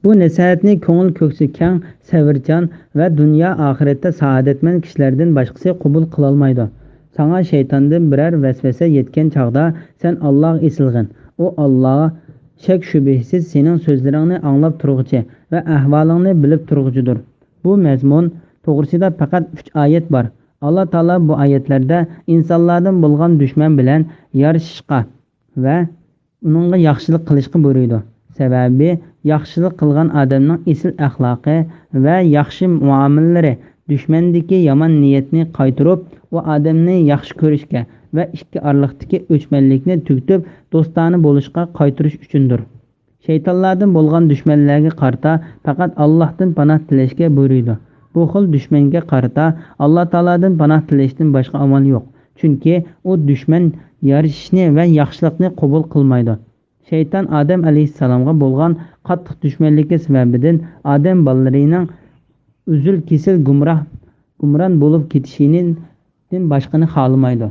بۇ نەسىھەتنى كۆڭۈل كۆكسى كەڭ، سەۋرچان ۋە دۇنيا ئاخىرەتتە سائادەتمەن كىشىلەردىن باشقىسى قوبۇل قىلالمايدۇ. ساڭا شەيتاندىن بىرەر ۋەسۋەسە يەتكەن چاغدا سەن ئاللاغا ئېسىلغىن. ئۇ ئاللا شەك-شۈبھىسىز سېنىڭ سۆزلىرىڭنى ئاڭلاپ تۇرغۇچى ۋە ئەھۋالىڭنى بىلىپ تۇرغۇچىدۇر. بۇ مەزمۇن توغرىسىدا پەقەت ئۈچ ئايەت بار. ئاللا تائالا بۇ ئايەتلەردە ئىنسانلاردىن بولغان دۈشمەن بىلەن يارىشىشقا ۋە ئۇنىڭغا ياخشىلىق قىلىشقا بۇيرۇيدۇ. سەۋەبى، ياخشىلىق قىلغان ئادەمنىڭ ئېسىل ئەخلاقى ۋە ياخشى مۇئامىلىلىرى دۈشمەندىكى يامان نىيەتنى قايتۇرۇپ، ئۇ ئادەمنى ياخشى كۆرۈشكە ۋە ئىككى ئارىلىقتىكى ئۆچمەنلىكنى تۈگىتىپ، دوستانە بولۇشقا قايتۇرۇش ئۈچۈندۇر. شەيتانلاردىن بولغان دۈشمەنلەرگە قارىتا پەقەت ئاللاھتىن پاناھ تىلەشكە بۇيرۇيدۇ. بۇ خىل دۈشمەنگە قارىتا ئاللا تائالادىن پاناھ تىلەشتىن باشقا ئامال يوق. چۈنكى ئۇ دۈشمەن يارىشىشنى ۋە ياخشىلىقنى قوبۇل قىلمايدۇ. شەيتان ئادەم ئەلەيھىسسالامغا بولغان قاتتىق دۈشمەنلىكى سەۋەبىدىن ئادەم بالىلىرىنىڭ ئۈزۈل-كېسىل گۇمراھ، گۇمران بولۇپ كېتىشىنى دىن باشقىنى خالىمايدۇ.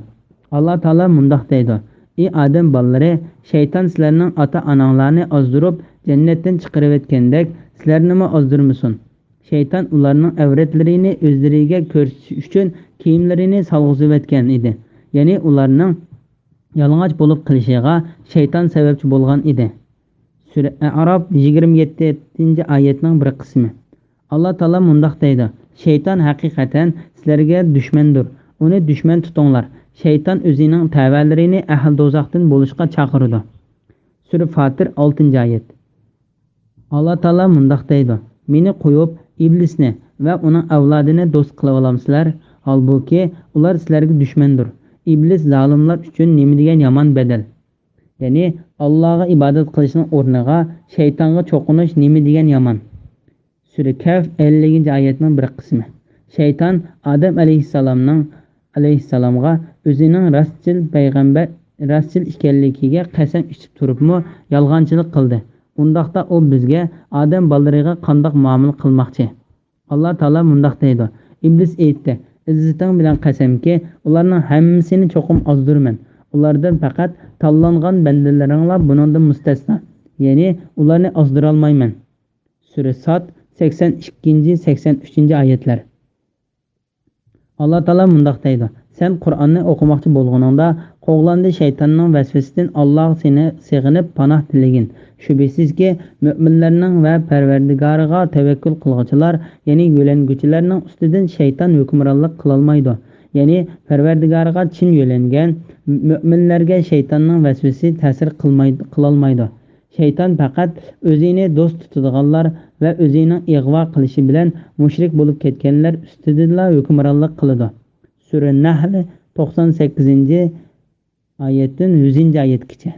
ئاللا تائالا مۇنداق دەيدۇ: «ئى ئادەم بالىلىرى، شەيتان سىلەرنىڭ ئاتا-ئاناڭلارنى ئازدۇرۇپ، جەننەتتىن چىقىرىۋەتكەندەك، سىلەرنىمۇ ئازدۇرمىسۇن.» شەيتان ئۇلارنىڭ ئەۋرەتلىرىنى ئۆزلىرىگە كۆرسىتىش ئۈچۈن كىيىملىرىنى سالغۇزۇۋەتكەن ئىدى. يەنى ئۇلارنىڭ يالىڭاچ بولۇپ قېلىشىغا شەيتان سەۋەبچى بولغان ئىدى. سۈرە ئەئراپ، يىگىرمە يەتتىنچى ئايەتنىڭ بىر قىسمى. ئاللا تائالا مۇنداق دەيدۇ: «شەيتان ھەقىقەتەن سىلەرگە دۈشمەندۇر. ئۇنى دۈشمەن تۇتۇڭلار. شەيتان ئۆزىنىڭ تەۋەلىرىنى ئەھلى دوزاختىن بولۇشقا چاقىرىدۇ.» سۈرە فاتىر، ئالتىنچى ئايەت. ئاللا تائالا مۇنداق دەيدۇ: «مېنى قويۇپ، ئىبلىسنى ۋە ئۇنىڭ ئەۋلادىنى دوست قىلىۋالامسىلەر؟ ھالبۇكى، ئۇلار سىلەرگە دۈشمەندۇر. ئىبلىس زالىملار ئۈچۈن نېمە دېگەن يامان بەدەل.» يەنى، ئاللاغا ئىبادەت قىلىشنىڭ ئورنىغا شەيتانغا چوقۇنۇش نېمە دېگەن يامان. سۈرە كەھف، ئەللىكىنچى ئايەتنىڭ بىر قىسمى. شەيتان ئادەم ئەلەيھىسسالامنىڭ، ئەلەيھىسسالامغا ئۆزىنىڭ راستچىل پەيغەمبەر، راستچىل ئىكەنلىكىگە قەسەم ئىچىپ تۇرۇپمۇ يالغانچىلىق قىلدى. ئۇنداقتا ئۇ بىزگە، ئادەم بالىلىرىغا قانداق مۇئامىلە قىلماقچى؟ ئاللا تائالا مۇنداق دەيدۇ: «ئىبلىس ئېيتتى، ئىززىتىڭ بىلەن قەسەمكى، ئۇلارنىڭ ھەممىسىنى چوقۇم ئازدۇرىمەن. ئۇلاردىن پەقەت تاللانغان بەندىلىرىڭلا بۇنىڭدىن مۇستەسنا، يەنى ئۇلارنى ئازدۇرالمايمەن. سۈرە ساد، سەكسەن ئىككىنچى، سەكسەن ئۈچىنچى ئايەتلەر. ئاللا تائالا مۇنداق دەيدۇ: سەن قۇرئاننى ئوقۇماقچى بولغىنىڭدا، قوغلاندى شەيتاننىڭ ۋەسۋەسىسىدىن ئاللاغا سېنى سېغىنىپ پاناھ تىلىگىن. شۈبھىسىزكى، مۆمىنلەرنىڭ ۋە پەرۋەردىگارىغا تەۋەككۈل قىلغۇچىلار، يەنى يۆلەنگۈچىلەرنىڭ ئۈستىدىن شەيتان ھۆكۈمرانلىق قىلالمايدۇ. يەنى پەرۋەردىگارىغا چىن يۆلەنگەن مۆمىنلەرگە شەيتاننىڭ ۋەسۋەسىسى تەسىر قىلماي-، قىلالمايدۇ. شەيتان پەقەت ئۆزىنى دوست تۇتىدىغانلار ۋە ئۆزىنىڭ ئىغۋا قىلىشى بىلەن مۇشرىك بولۇپ كەتكەنلەر ئۈستىدىلا ھۆكۈمرانلىق قىلىدۇ. سۈرە نەھل، توقسان سەككىزىنچى ئايەتتىن يۈزىنچى ئايەتكىچە.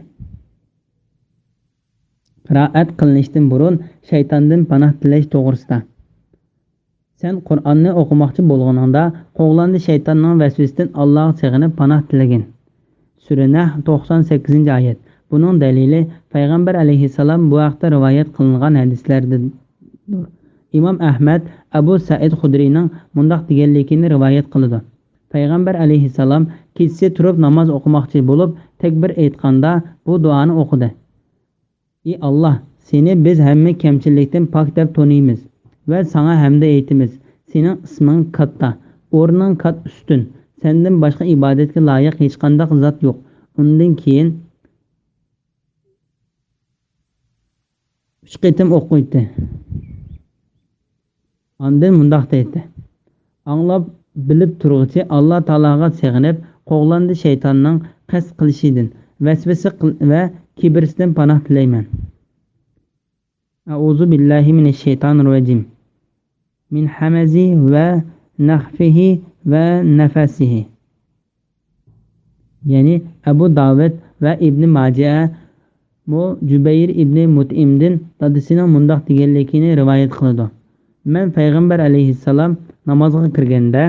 قىرائەت قىلىنىشتىن بۇرۇن شەيتاندىن پاناھ تىلەش توغرىسىدا. سەن قۇرئاننى ئوقۇماقچى بولغىنىڭدا، قوغلاندى شەيتاننىڭ ۋەسۋىسىدىن ئاللاغا سېغىنىپ پاناھ تىلىگىن. سۈرە نەھل، توقسان سەككىزىنچى ئايەت. بۇنىڭ دەلىلى پەيغەمبەر ئەلەيھىسسالام بۇ ھەقتە رىۋايەت قىلىنغان ھەدىسلەردىندۇر. ئىمام ئەھمەد ئەبۇ سەئىد خۇدرىينىڭ مۇنداق دېگەنلىكىنى رىۋايەت قىلىدۇ: پەيغەمبەر ئەلەيھىسسالام كېچىسى تۇرۇپ ناماز ئوقۇماقچى بولۇپ، تەكبىر ئېيتقاندا بۇ دۇئانى ئوقۇدى: ئى ئاللا، سېنى بىز ھەممە كەمچىللىكتىن پاك دەپ تونۇيمىز ۋە ساڭا ھەمدە ئېيتىمىز. سېنىڭ ئىسمىڭ كاتتا، ئورنۇڭ كات ئۈستۈن. سەندىن باشقا ئىبادەتكە لايىق ھېچقانداق زات يوق. ئۇندىن كېيىن ئۈچ قېتىم ئوقۇيتتى. ئاندىن مۇنداق دەيتتى: ئاڭلاپ، بىلىپ تۇرغۇچى ئاللا تائالاغا سېغىنىپ، قوغلاندى شەيتاننىڭ قەست قىلىشىدىن، ۋەسۋەسە قىل-، ۋە كىبىرسىدىن پاناھ تىلەيمەن. ئەئۇزۇ بىللاھى مىنەششەيتانىر رەجىم. مىن ھەمەزىھى ۋە نەفخىھى ۋە نەفەسىھى. يەنى ئەبۇ داۋۇد ۋە ئىبنى ماجەمۇ جۈبەير ئىبنى مۇتئىمدىن دادىسىنىڭ مۇنداق دېگەنلىكىنى رىۋايەت قىلىدۇ: مەن پەيغەمبەر ئەلەيھىسسالام نامازغا كىرگەندە،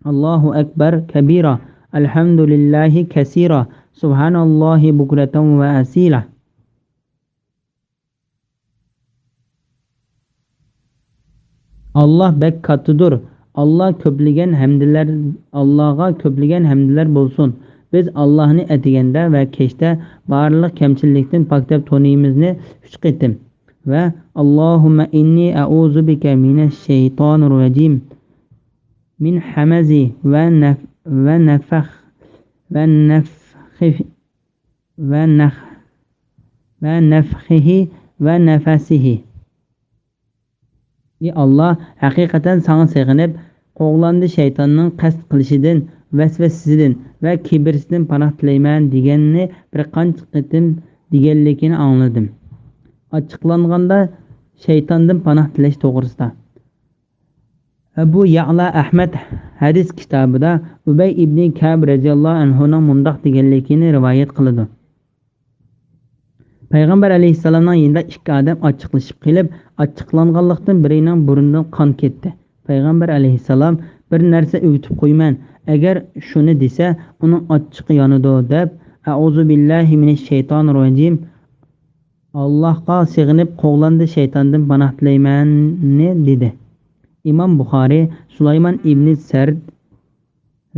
ئاللاھۇ ئەكبەر كەبىرا، ئەلھەمدۇلىللاھى كەسىرا، سۇبھاناللاھى بۇكرەتەن ۋە ئەسىلا. ئاللا بەك كاتتىدۇر. ئاللا كۆپلىگەن ھەمدىلەر، ئاللاغا كۆپلىگەن ھەمدىلەر بولسۇن. بىز ئاللانى ئەتىگەندە ۋە كەچتە بارلىق كەمچىللىكتىن پاك دەپ تونۇيمىزنى ئۈچ قېتىم ۋە ئاللاھۇممە ئىننى ئەئۇزۇ بىكە مىنەششەيتانىر رەجىم، مىن ھەمەزى ۋە نەف-، ۋە نەفەخ، ۋە نەفخىھ، ۋە نەخ-، ۋە نەفخىھى ۋە نەفەسىھى. ئى ئاللا، ھەقىقەتەن ساڭا سېغىنىپ، قوغلاندى شەيتاننىڭ قەست قىلىشىدىن، ۋەسۋەسىسىدىن ۋە كىبىرسىدىن پاناھ تىلەيمەن دېگەننى بىر قانچە قېتىم دېگەنلىكىنى ئاڭلىدىم. ئاچچىقلانغاندا شەيتاندىن پاناھ تىلەش توغرىسىدا. ئەبۇ يەئلا ئەھمەد ھەدىس كىتابىدا ئۇبەي ئىبنى كەئب رەزىياللاھۇ ئەنھۇنىڭ مۇنداق دېگەنلىكىنى رىۋايەت قىلىدۇ: پەيغەمبەر ئەلەيھىسسالامنىڭ يېنىدا ئىككى ئادەم ئاچچىقلىشىپ قېلىپ، ئاچچىقلانغانلىقتىن بىرىنىڭ بۇرنىدىن قان كەتتى. پەيغەمبەر ئەلەيھىسسالام: بىر نەرسە ئۆگىتىپ قويىمەن، ئەگەر شۇنى دېسە، ئۇنىڭ ئاچچىقى يانىدۇ، دەپ، ئەئۇزۇ بىللاھى مىنەششەيتانىر رەجىم، ئاللاھقا سېغىنىپ، قوغلاندى شەيتاندىن پاناھ تىلەيمەننى دېدى. ئىمام بۇخارىي سۇلايمان ئىبنى سەرد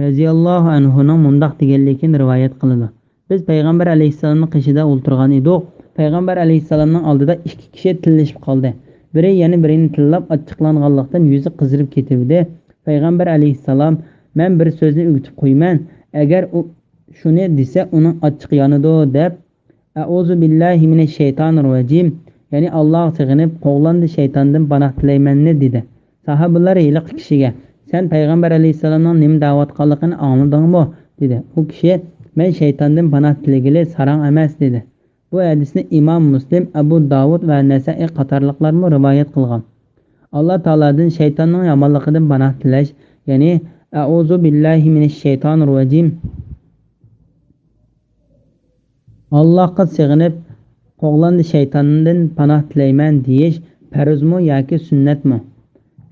رەزىياللاھۇ ئەنھۇنىڭ مۇنداق دېگەنلىكىنى رىۋايەت قىلىدۇ: بىز پەيغەمبەر ئەلەيھىسسالامنىڭ قېشىدا ئولتۇرغان ئىدۇق. پەيغەمبەر ئەلەيھىسسالامنىڭ ئالدىدا ئىككى كىشى تىللىشىپ قالدى. بىرى يەنە بىرىنى تىللاپ، ئاچچىقلانغانلىقتىن يۈزى قىزىرىپ كېتىۋىدى. پەيغەمبەر ئەلەيھىسسالام: مەن بىر سۆزنى ئۆگىتىپ قويىمەن، ئەگەر ئۇ شۇنى دېسە، ئۇنىڭ ئاچچىقى يانىدۇ، دەپ، ئەئۇزۇ بىللاھى مىنەششەيتانىر رەجىم، يەنى ئاللاغا سېغىنىپ، قوغلاندى شەيتاندىن پاناھ تىلەيمەننى دېدى. ساھابىلەر ھېلىقى كىشىگە: سەن پەيغەمبەر ئەلەيھىسسالامنىڭ نېمە دەۋاتقانلىقىنى ئاڭلىدىڭمۇ؟ دېدى. ئۇ كىشى: مەن شەيتاندىن پاناھ تىلىگىلى ساراڭ ئەمەس، دېدى. بۇ ھەدىسنى ئىمام مۇسلىم، ئەبۇ داۋۇد ۋە نەسەئى قاتارلىقلارمۇ رىۋايەت قىلغان. ئاللا تائالادىن شەيتاننىڭ يامانلىقىدىن پاناھ تىلەش، يەنى ئەئۇزۇ بىللاھى مىنەششەيتانىر رەجىم. ئاللاھقا سېغىنىپ، قوغلاندى شەيتاندىن پاناھ تىلەيمەن دېيىش پەرزمۇ ياكى سۈننەتمۇ؟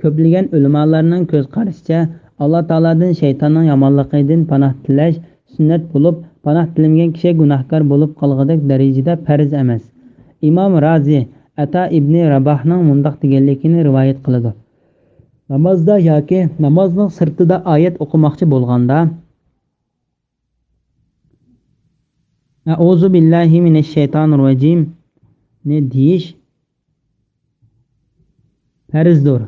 كۆپلىگەن ئۆلىمالارنىڭ كۆز قارىشىچە، ئاللا تائالادىن شەيتاننىڭ يامانلىقىدىن پاناھ تىلەش سۈننەت بولۇپ، پاناھ تىلىمىگەن كىشى گۇناھكار بولۇپ قالغۇدەك دەرىجىدە پەرز ئەمەس. ئىمام رازى ئەتا ئىبنى راباھنىڭ مۇنداق دېگەنلىكىنى رىۋايەت قىلىدۇ: نامازدا ياكى نامازنىڭ سىرتىدا ئايەت ئوقۇماقچى بولغاندا، ئەئۇزۇ بىللاھى مىنەششەيتانىررەجىم نى دېيىش پەرزدۇر.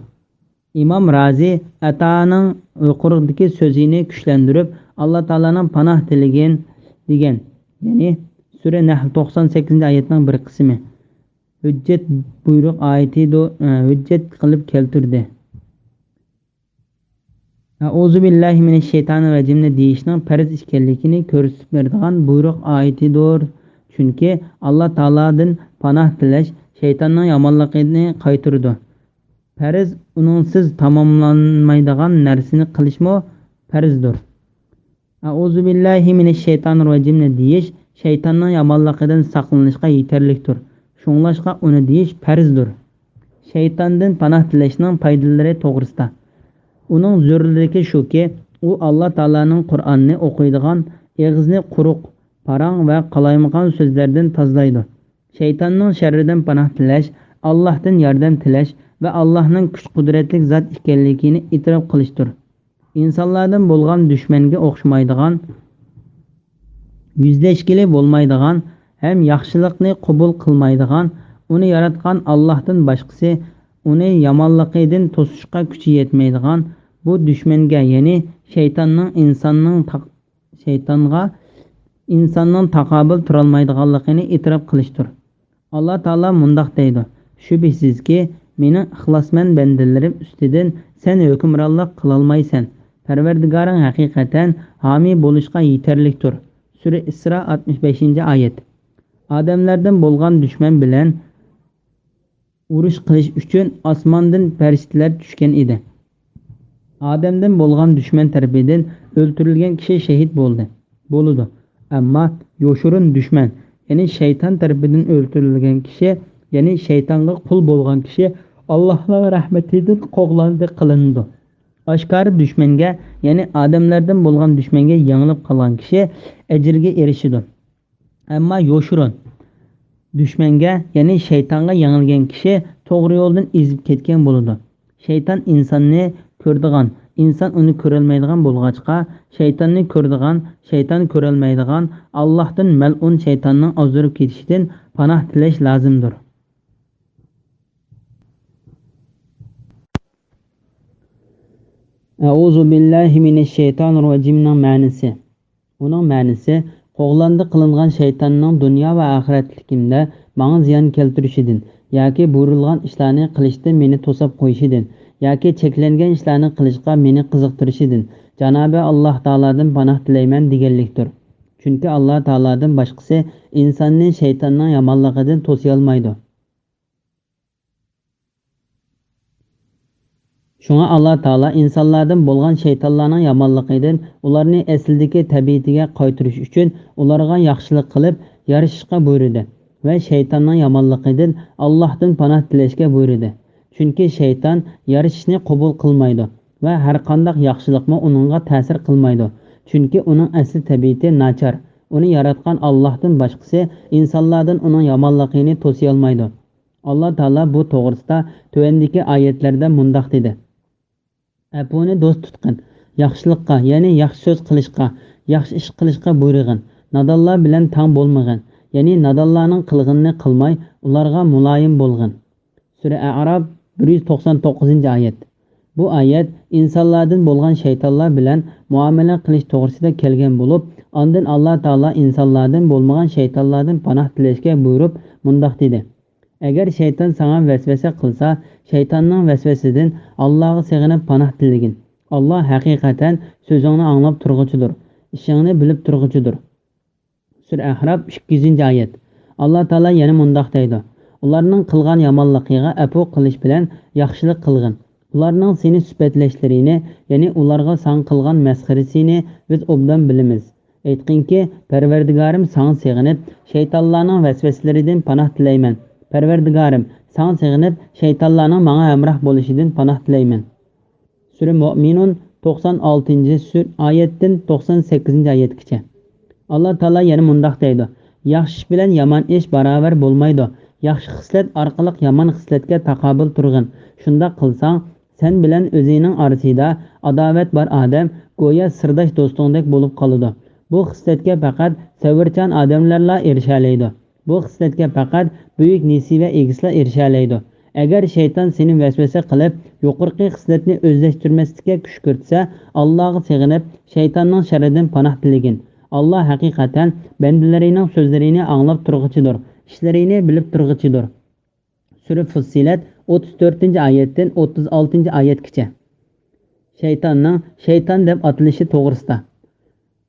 ئىمام رازى ئەتانىڭ يۇقىرىدىكى سۆزىنى كۈچلەندۈرۈپ، ئاللا تائالانىڭ پاناھ تىلىگىن دېگەن، يەنى سۈرە نەھل توقسان سەككىزىنچى ئايەتنىڭ بىر قىسمى، ھۆججەت بۇيرۇق ئايىتىدۇ-، ھۆججەت قىلىپ كەلتۈردى. ئەئۇزۇ بىللاھى مىنەششەيتانىررەجىمنى دېيىشنىڭ پەرز ئىكەنلىكىنى كۆرسىتىپ بېرىدىغان بۇيرۇق ئايىتىدۇر. چۈنكى ئاللا تائالادىن پاناھ تىلەش شەيتاننىڭ يامانلىقىنى قايتۇرىدۇ. پەرز ئۇنىڭسىز تاماملانمايدىغان نەرسىنى قىلىشمۇ پەرزدۇر. ئەئۇزۇ بىللاھى مىنەششەيتانىررەجىمنى دېيىش شەيتاننىڭ يامانلىقىدىن ساقلىنىشقا يېتەرلىكتۇر. شۇڭلاشقا ئۇنى دېيىش پەرزدۇر. شەيتاندىن پاناھ تىلەشنىڭ پايدىلىرى توغرىسىدا. ئۇنىڭ زۆرۈرلۈكى شۇكى، ئۇ ئاللا تائالانىڭ قۇرئانىنى ئوقۇيدىغان، ئېغىزى قۇرۇق، پاراڭ ۋە قالايمىقان سۆزلەردىن تازىلايدۇ. شەيتاننىڭ شەررىدىن پاناھ تىلەش، ئاللاھتىن ياردەم تىلەش ۋە ئاللاھنىڭ كۈچ-قۇدرەتلىك زات ئىكەنلىكىنى ئېتىراپ قىلىشتۇر. ئىنسانلاردىن بولغان دۈشمەنگە ئوخشىمايدىغان، يۈزلەشكىلى بولمايدىغان ھەم ياخشىلىقنى قوبۇل قىلمايدىغان، ئۇنى ياراتقان ئاللاھتىن باشقىسى ئۇنى يامانلىقىدىن توسۇشقا كۈچى يەتمەيدىغان بۇ دۈشمەنگە، يەنى شەيتاننىڭ ئىنساننىڭ تاق-، شەيتانغا ئىنساننىڭ تاقابىل تۇرالمايدىغانلىقىنى ئېتىراپ قىلىشتۇر. ئاللا تائالا مۇنداق دەيدۇ، شۈبھىسىزكى، مېنىڭ ئىخلاسمەن بەندىلىرىم ئۈستىدىن سەن ھۆكۈمرانلىق قىلالمايسەن. پەرۋەردىگارىڭ ھەقىقەتەن ھامىي بولۇشقا يېتەرلىكتۇر. سۈرە ئىسرا، ئاتمىش بەشىنچى ئايەت. ئادەملەردىن بولغان دۈشمەن بىلەن ئۇرۇش قىلىش ئۈچۈن ئاسماندىن پەرىشتىلەر چۈشكەن ئىدى. ئادەمدىن بولغان دۈشمەن تەرىپىدىن ئۆلتۈرۈلگەن كىشى شېھىت بولدى، بولىدۇ. ئەمما يوشۇرۇن دۈشمەن، يەنى شەيتان تەرىپىدىن ئۆلتۈرۈلگەن كىشى، يەنى شەيتانغا قۇل بولغان كىشى ئاللاھنىڭ رەھمىتىدىن قوغلاندى قىلىنىدۇ. ئاشكارا دۈشمەنگە، يەنى ئادەملەردىن بولغان دۈشمەنگە يېڭىلىپ قالغان كىشى ئەجىرگە ئېرىشىدۇ. ئەمما يوشۇرۇن دۈشمەنگە، يەنى شەيتانغا يېڭىلگەن كىشى توغرا يولدىن ئېزىپ كەتكەن بولىدۇ. شەيتان ئىنساننى كۆرىدىغان، ئىنسان ئۇنى كۆرەلمەيدىغان بولغاچقا، شەيتاننى كۆرىدىغان، شەيتان كۆرەلمەيدىغان، ئاللاھتىن مەلئۇن شەيتاننىڭ ئازدۇرۇپ كېتىشىدىن پاناھ تىلەش لازىمدۇر. ئەئۇزۇ بىللاھى مىنەششەيتانىررەجىمنىڭ مەنىسى. ئۇنىڭ مەنىسى، قوغلاندى قىلىنغان شەيتاننىڭ دۇنيا ۋە ئاخىرەتلىكىمدە ماڭا زىيان كەلتۈرۈشىدىن ياكى بۇيرۇلغان ئىشلارنى قىلىشتىن مېنى توساپ قويۇشىدىن ياكى چەكلەنگەن ئىشلارنى قىلىشقا مېنى قىزىقتۇرۇشىدىن جانابى ئاللاھ تائالادىن پاناھ تىلەيمەن دېگەنلىكتۇر. چۈنكى ئاللاھ تائالادىن باشقىسى ئىنساننى شەيتاننىڭ يامانلىقىدىن توسىيالمايدۇ. شۇڭا ئاللا تائالا ئىنسانلاردىن بولغان شەيتانلارنىڭ يامانلىقىدىن ئۇلارنى ئەسلىدىكى تەبىئىتىگە قايتۇرۇش ئۈچۈن ئۇلارغا ياخشىلىق قىلىپ يارىشىشقا بۇيرۇدى ۋە شەيتاننىڭ يامانلىقىدىن ئاللاھتىن پاناھ تىلەشكە بۇيرۇدى. چۈنكى شەيتان يارىشىشنى قوبۇل قىلمايدۇ ۋە ھەرقانداق ياخشىلىقمۇ ئۇنىڭغا تەسىر قىلمايدۇ. چۈنكى ئۇنىڭ ئەسلى تەبىئىتى ناچار. ئۇنى ياراتقان ئاللاھتىن باشقىسى ئىنسانلاردىن ئۇنىڭ يامانلىقىنى توسىيالمايدۇ. ئاللا تائالا بۇ توغرىسىدا تۆۋەندىكى ئايەتلەردە مۇنداق دېدى: ئەپۇنى دوست تۇتقىن، ياخشىلىققا، يەنى ياخشى سۆز قىلىشقا، ياخشى ئىش قىلىشقا بۇيرۇغىن، نادانلار بىلەن تەڭ بولمىغىن، يەنى نادانلارنىڭ قىلغىنىنى قىلماي، ئۇلارغا مۇلايىم بولغىن. سۈرە ئەئراپ، بىر يۈز توقسان توققۇزىنچى ئايەت. بۇ ئايەت ئىنسانلاردىن بولغان شەيتانلار بىلەن مۇئامىلە قىلىش توغرىسىدا كەلگەن بولۇپ، ئاندىن ئاللا تائالا ئىنسانلاردىن بولمىغان شەيتانلاردىن پاناھ تىلەشكە بۇيرۇپ، مۇنداق دېدى: ئەگەر شەيتان ساڭا ۋەسۋەسە قىلسا، شەيتاننىڭ ۋەسۋەسىدىن ئاللاغا سېغىنىپ پاناھ تىلىگىن. ئاللا ھەقىقەتەن سۆزۈڭنى ئاڭلاپ تۇرغۇچىدۇر، ئىشىڭنى بىلىپ تۇرغۇچىدۇر. سۈرە ئەھراپ، ئىككى يۈزىنچى ئايەت. ئاللا تائالا يەنە مۇنداق دەيدۇ: ئۇلارنىڭ قىلغان يامانلىقىغا ئەپۇ قىلىش بىلەن ياخشىلىق قىلغىن. ئۇلارنىڭ سېنى سۈپەتلەشلىرىنى، يەنى ئۇلارغا ساڭا قىلغان مەسخىرىسىنى بىز ئوبدان بىلىمىز. ئېيتقىنكى، پەرۋەردىگارىم، ساڭا سېغىنىپ، شەيتانلارنىڭ ۋەسۋەسىلىرىدىن پاناھ تىلەيمەن. پەرۋەردىگارىم، ساڭا سېغىنىپ، شەيتانلارنىڭ ماڭا ھەمراھ بولۇشىدىن پاناھ تىلەيمەن. سۈرە مۇئمىنۇن، توقسان ئالتىنچى سۈر-، ئايەتتىن توقسان سەككىزىنچى ئايەتكىچە. ئاللا تائالا يەنە مۇنداق دەيدۇ: ياخشى ئىش بىلەن يامان ئىش باراۋەر بولمايدۇ. ياخشى خىسلەت ئارقىلىق يامان خىسلەتكە تاقابىل تۇرغىن. شۇنداق قىلساڭ، سەن بىلەن ئۆزىنىڭ ئارىسىدا ئاداۋەت بار ئادەم گويا سىرداش دوستۇڭدەك بولۇپ قالىدۇ. بۇ خىسلەتكە پەقەت سەۋرچان ئادەملەرلا ئېرىشەلەيدۇ. بۇ خىسلەتكە پەقەت بۈيۈك نېسىۋە ئىگىسىلا ئېرىشەلەيدۇ. ئەگەر شەيتان سېنى ۋەسۋەسە قىلىپ، يۇقىرىقى خىسلەتنى ئۆزلەشتۈرمەسلىككە كۈشكۈرتسە، ئاللاغا سېغىنىپ، شەيتاننىڭ شەررىدىن پاناھ تىلىگىن. ئاللا ھەقىقەتەن بەندىلىرىنىڭ سۆزلىرىنى ئاڭلاپ تۇرغۇچىدۇر، ئىشلىرىنى بىلىپ تۇرغۇچىدۇر. سۈرە فۇسسىلەت، ئوتتۇز تۆتىنچى ئايەتتىن ئوتتۇز ئالتىنچى ئايەتكىچە. شەيتاننىڭ شەيتان دەپ ئاتىلىشى توغرىسىدا.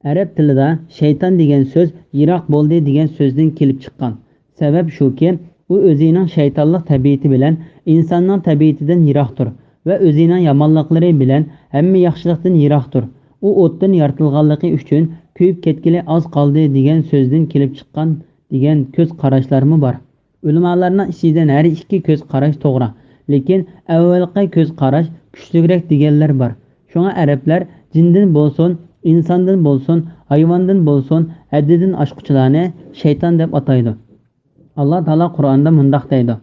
ئەرەب تىلىدا شەيتان دېگەن سۆز يىراق بولدى دېگەن سۆزدىن كېلىپ چىققان. سەۋەب شۇكى، ئۇ ئۆزىنىڭ شەيتانلىق تەبىئىتى بىلەن ئىنساننىڭ تەبىئىتىدىن يىراقتۇر ۋە ئۆزىنىڭ يامانلىقلىرى بىلەن ھەممە ياخشىلىقتىن يىراقتۇر. ئۇ ئوتتىن يارىتىلغانلىقى ئۈچۈن كۆيۈپ كەتكىلى ئاز قالدى دېگەن سۆزدىن كېلىپ چىققان دېگەن كۆز قاراشلارمۇ بار. ئۆلىمالارنىڭ ئىچىدىن ھەر ئىككى كۆز قاراش توغرا، لېكىن ئەۋۋەلقى كۆز قاراش كۈچلۈكرەك دېگەنلەر بار. شۇڭا ئەرەبلەر جىندىن بولسۇن، ئىنساندىن بولسۇن، ھايۋاندىن بولسۇن، ھەددىدىن ئاشقۇچىلارنى شەيتان دەپ ئاتايدۇ. ئاللا تائالا قۇرئاندا مۇنداق دەيدۇ: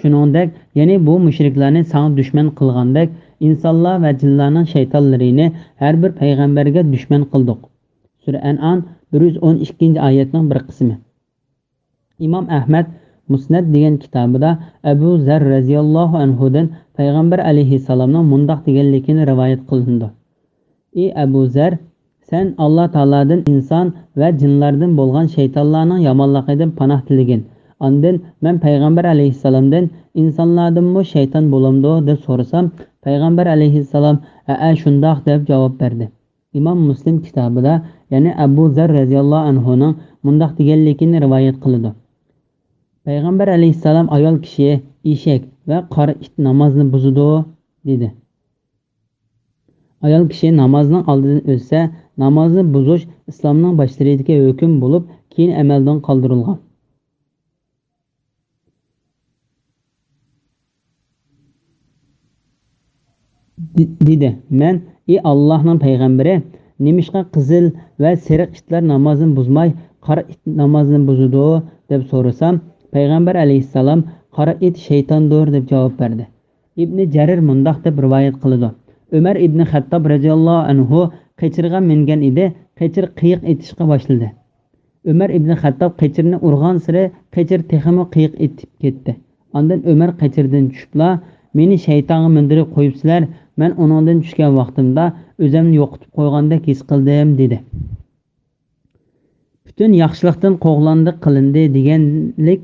«شۇنىڭدەك، يەنى بۇ مۇشرىكلارنى ساڭا دۈشمەن قىلغاندەك، ئىنسانلار ۋە جىنلارنىڭ شەيتانلىرىنى ھەر بىر پەيغەمبەرگە دۈشمەن قىلدۇق.» سۈرە ئەنئام، بىر يۈز ئون ئىككىنچى ئايەتنىڭ بىر قىسمى. ئىمام ئەھمەد مۇسنەد دېگەن كىتابىدا ئەبۇ زەر رەزىياللاھۇ ئەنھۇدىن پەيغەمبەر ئەلەيھىسسالامنىڭ مۇنداق دېگەنلىكىنى رىۋايەت قىلىنىدۇ: «ئى ئەبۇ زەر، سەن ئاللا تائالادىن ئىنسان ۋە جىنلاردىن بولغان شەيتانلارنىڭ يامانلىقىدىن پاناھ تىلىگىن. ئاندىن مەن پەيغەمبەر ئەلەيھىسسالامدىن ئىنسانلاردىنمۇ شەيتان بولامدۇ دەپ سورىسام، پەيغەمبەر ئەلەيھىسسالام ھەئە شۇنداق دەپ جاۋاب بەردى.» ئىمام مۇسلىم كىتابىدا يەنە ئەبۇ زەر رەزىياللاھۇ ئەنھۇنىڭ مۇنداق دېگەنلىكىنى رىۋايەت قىلىدۇ: «پەيغەمبەر ئەلەيھىسسالام ئايال كىشى، ئېشەك ۋە قارا ئىت نامازنى بۇزىدۇ» دېدى. ئايال كىشى نامازنىڭ ئالدىدىن ئۆتسە، نامازنى بۇزۇش ئىسلامنىڭ باشلىرىدىكى ھۆكۈم بولۇپ، كېيىن ئەمەلدىن قالدۇرۇلغان. دې-، دېدى، مەن: «ئى ئاللاھنىڭ پەيغەمبىرى، نېمىشقا قىزىل ۋە سېرىق ئىتلار نامازنى بۇزماي، قارا ئىت نامازنى بۇزىدۇ؟» دەپ سورىسام، پەيغەمبەر ئەلەيھىسسالام: «قارا ئىت شەيتاندۇر» دەپ جاۋاب بەردى. ئىبنى جەرىر مۇنداق دەپ رىۋايەت قىلىدۇ: ئۆمەر ئىبنى خەتتاب رەزىياللاھۇ ئەنھۇ قېچىرغا مىنگەن ئىدى، قېچىر قىيىق ئېتىشقا باشلىدى. ئۆمەر ئىبنى خەتتاب قېچىرنى ئۇرغانسېرى قېچىر تېخىمۇ قىيىق ئېتىپ كەتتى. ئاندىن ئۆمەر قېچىردىن چۈشۈپلا، «مېنى شەيتانغا مىندۈرۈپ قويۇپسىلەر، مەن ئۇنىڭدىن چۈشكەن ۋاقتىمدا ئۆزۈمنى يوقىتىپ قويغاندەك ھېس قىلدىم» دېدى. پۈتۈن ياخشىلىقتىن قوغلاندى قىلىندى دېگەنلىك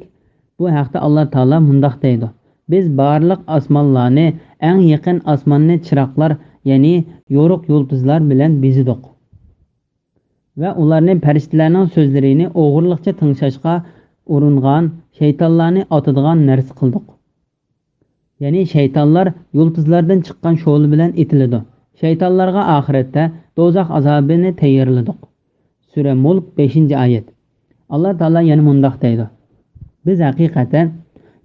بۇ ھەقتە ئاللا تائالا مۇنداق دەيدۇ: «بىز بارلىق ئاسمانلارنى، ئەڭ يېقىن ئاسماننى چىراغلار، يەنى يورۇق يۇلتۇزلار بىلەن بېزىدۇق.» ۋە ئۇلارنى پەرىشتىلەرنىڭ سۆزلىرىنى ئوغرىلىقچە تىڭشاشقا ئۇرۇنغان شەيتانلارنى ئاتىدىغان نەرسە قىلدۇق. يەنى شەيتانلار يۇلتۇزلاردىن چىققان شولا بىلەن ئېتىلىدۇ. شەيتانلارغا ئاخىرەتتە دوزاخ ئازابىنى تەييارلىدۇق. سۈرە مۇلك، بەشىنچى ئايەت. ئاللا تائالا يەنە مۇنداق دەيدۇ: «بىز ھەقىقەتەن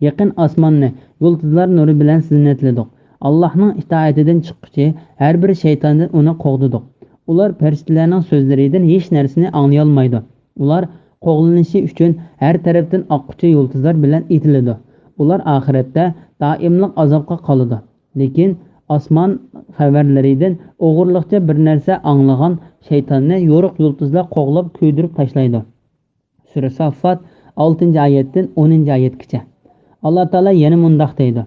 يېقىن ئاسماننى يۇلتۇزلار نۇرى بىلەن زىننەتلىدۇق. ئاللاھنىڭ ئىتائىتىدىن چىققۇچى ھەر بىر شەيتاندىن ئۇنى قوغدىدۇق. ئۇلار پەرىشتىلەرنىڭ سۆزلىرىدىن ھېچ نەرسىنى ئاڭلىيالمايدۇ. ئۇلار قوغلىنىشى ئۈچۈن ھەر تەرەپتىن ئاققۇچى يۇلتۇزلار بىلەن ئېتىلىدۇ. ئۇلار ئاخىرەتتە دائىملىق ئازابقا قالىدۇ.» لېكىن ئاسمان خەۋەرلىرىدىن ئوغرىلىقچە بىر نەرسە ئاڭلىغان شەيتاننى يورۇق يۇلتۇزلار قوغلاپ كۆيدۈرۈپ تاشلايدۇ. سۈرە ساففات، ئالتىنچى ئايەتتىن ئونىنچى ئايەتكىچە. ئاللا تائالا يەنە مۇنداق دەيدۇ: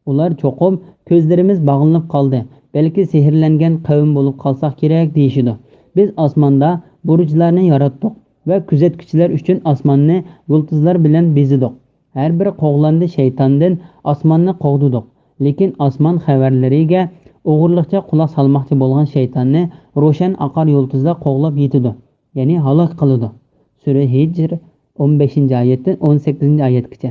«ئۇلار چوقۇم كۆزلىرىمىز باغلىنىپ قالدى، بەلكى سېھىرلەنگەن قەۋم بولۇپ قالساق كېرەك» دېيىشىدۇ. بىز ئاسماندا بۇرۇجلارنى ياراتتۇق ۋە كۆزەتكۈچىلەر ئۈچۈن ئاسماننى يۇلتۇزلار بىلەن بېزىدۇق. ھەر بىر قوغلاندى شەيتاندىن ئاسماننى قوغدىدۇق. لېكىن ئاسمان خەۋەرلىرىگە ئوغرىلىقچە قۇلاق سالماقچى بولغان شەيتاننى روشەن ئاقار يۇلتۇزلار قوغلاپ يېتىدۇ، يەنى ھالاك قىلىدۇ. سۈرە ھىجر، ئون بەشىنچى ئايەتتىن ئون سەككىزىنچى ئايەتكىچە.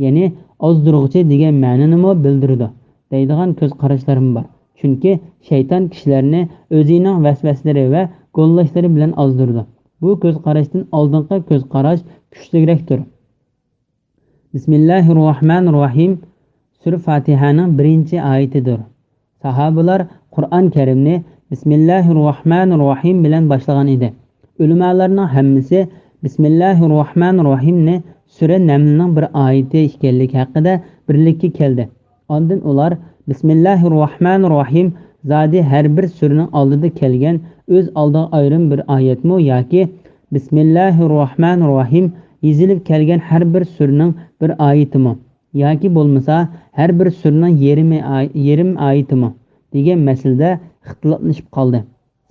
يەنى ئازدۇرغۇچى دېگەن مەنىنىمۇ بىلدۈرىدۇ دەيدىغان كۆز قاراشلارمۇ بار. چۈنكى شەيتان كىشىلەرنى ئۆزىنىڭ ۋەسۋەسىلىرى ۋە گوللاشلىرى بىلەن ئازدۇرىدۇ. بۇ كۆز قاراشتىن ئالدىنقى كۆز قاراش كۈچلۈكرەكتۇر. بىسمىللاھىررەھمانىررەھىم سۈرە فاتىھەنىڭ بىرىنچى ئايىتىدۇر. ساھابىلار قۇرئان كەرىمنى بىسمىللاھىررەھمانىررەھىم بىلەن باشلىغان ئىدى. ئۆلىمالارنىڭ ھەممىسى بىسمىللاھىررەھمانىررەھىمنى سۈرە نەملنىڭ بىر ئايىتى ئىكەنلىكى ھەققىدە بىرلىككە كەلدى. ئاندىن ئۇلار بىسمىللاھىررەھمانىررەھىم زادى ھەر بىر سۈرىنىڭ ئالدىدا كەلگەن ئۆز ئالدىغا ئايرىم بىر ئايەتمۇ ياكى بىسمىللاھىررەھمانىررەھىم يېزىلىپ كەلگەن ھەر بىر سۈرىنىڭ بىر ئايىتىمۇ ياكى بولمىسا ھەر بىر سۈرىنىڭ يېرىمى ئاي-، يېرىم ئايىتىمۇ دېگەن مەسىلىدە ئىختىلاپلىشىپ قالدى.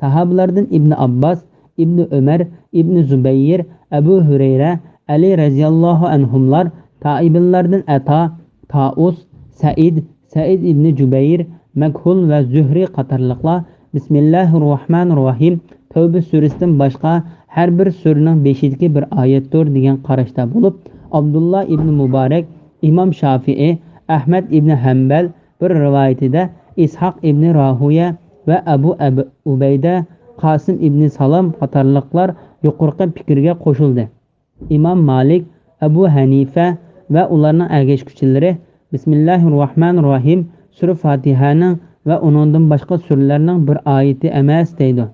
ساھابىلاردىن ئىبنى ئابباس، ئىبنى ئۆمەر، ئىبنى زۇبەير، ئەبۇ ھۈرەيرە، ئەلى رەزىياللاھۇ ئەنھۇملار، تائىبىنلاردىن ئەتا، تائۇس، سەئىد، سەئىد ئىبنى جۇبەير، مەكھۇل ۋە زۆھرى قاتارلىقلار بىسمىللاھىررەھمانىررەھىم تەۋبە سۈرىسىدىن باشقا ھەر بىر سۈرىنىڭ بېشىدىكى بىر ئايەتتۇر دېگەن قاراشتا بولۇپ، ئابدۇللا ئىبنى مۇبارەك، ئىمام شافىئى، ئەھمەد ئىبنى ھەمبەل، بىر رىۋايىتىدە ئىسھاق ئىبنى راھۇيە ۋە ئەبۇ ئەب-، ئۇبەيدە، قاسىم ئىبنى سالام قاتارلىقلار يۇقىرىقى پىكىرگە قوشۇلدى. ئىمام مالىك، ئەبۇ ھەنىفە ۋە ئۇلارنىڭ ئەگەشكۈچىلىرى بىسمىللاھىررەھمانىررەھىم سۈرە فاتىھەنىڭ ۋە ئۇنىڭدىن باشقا سۈرىلەرنىڭ بىر ئايىتى ئەمەس دەيدۇ.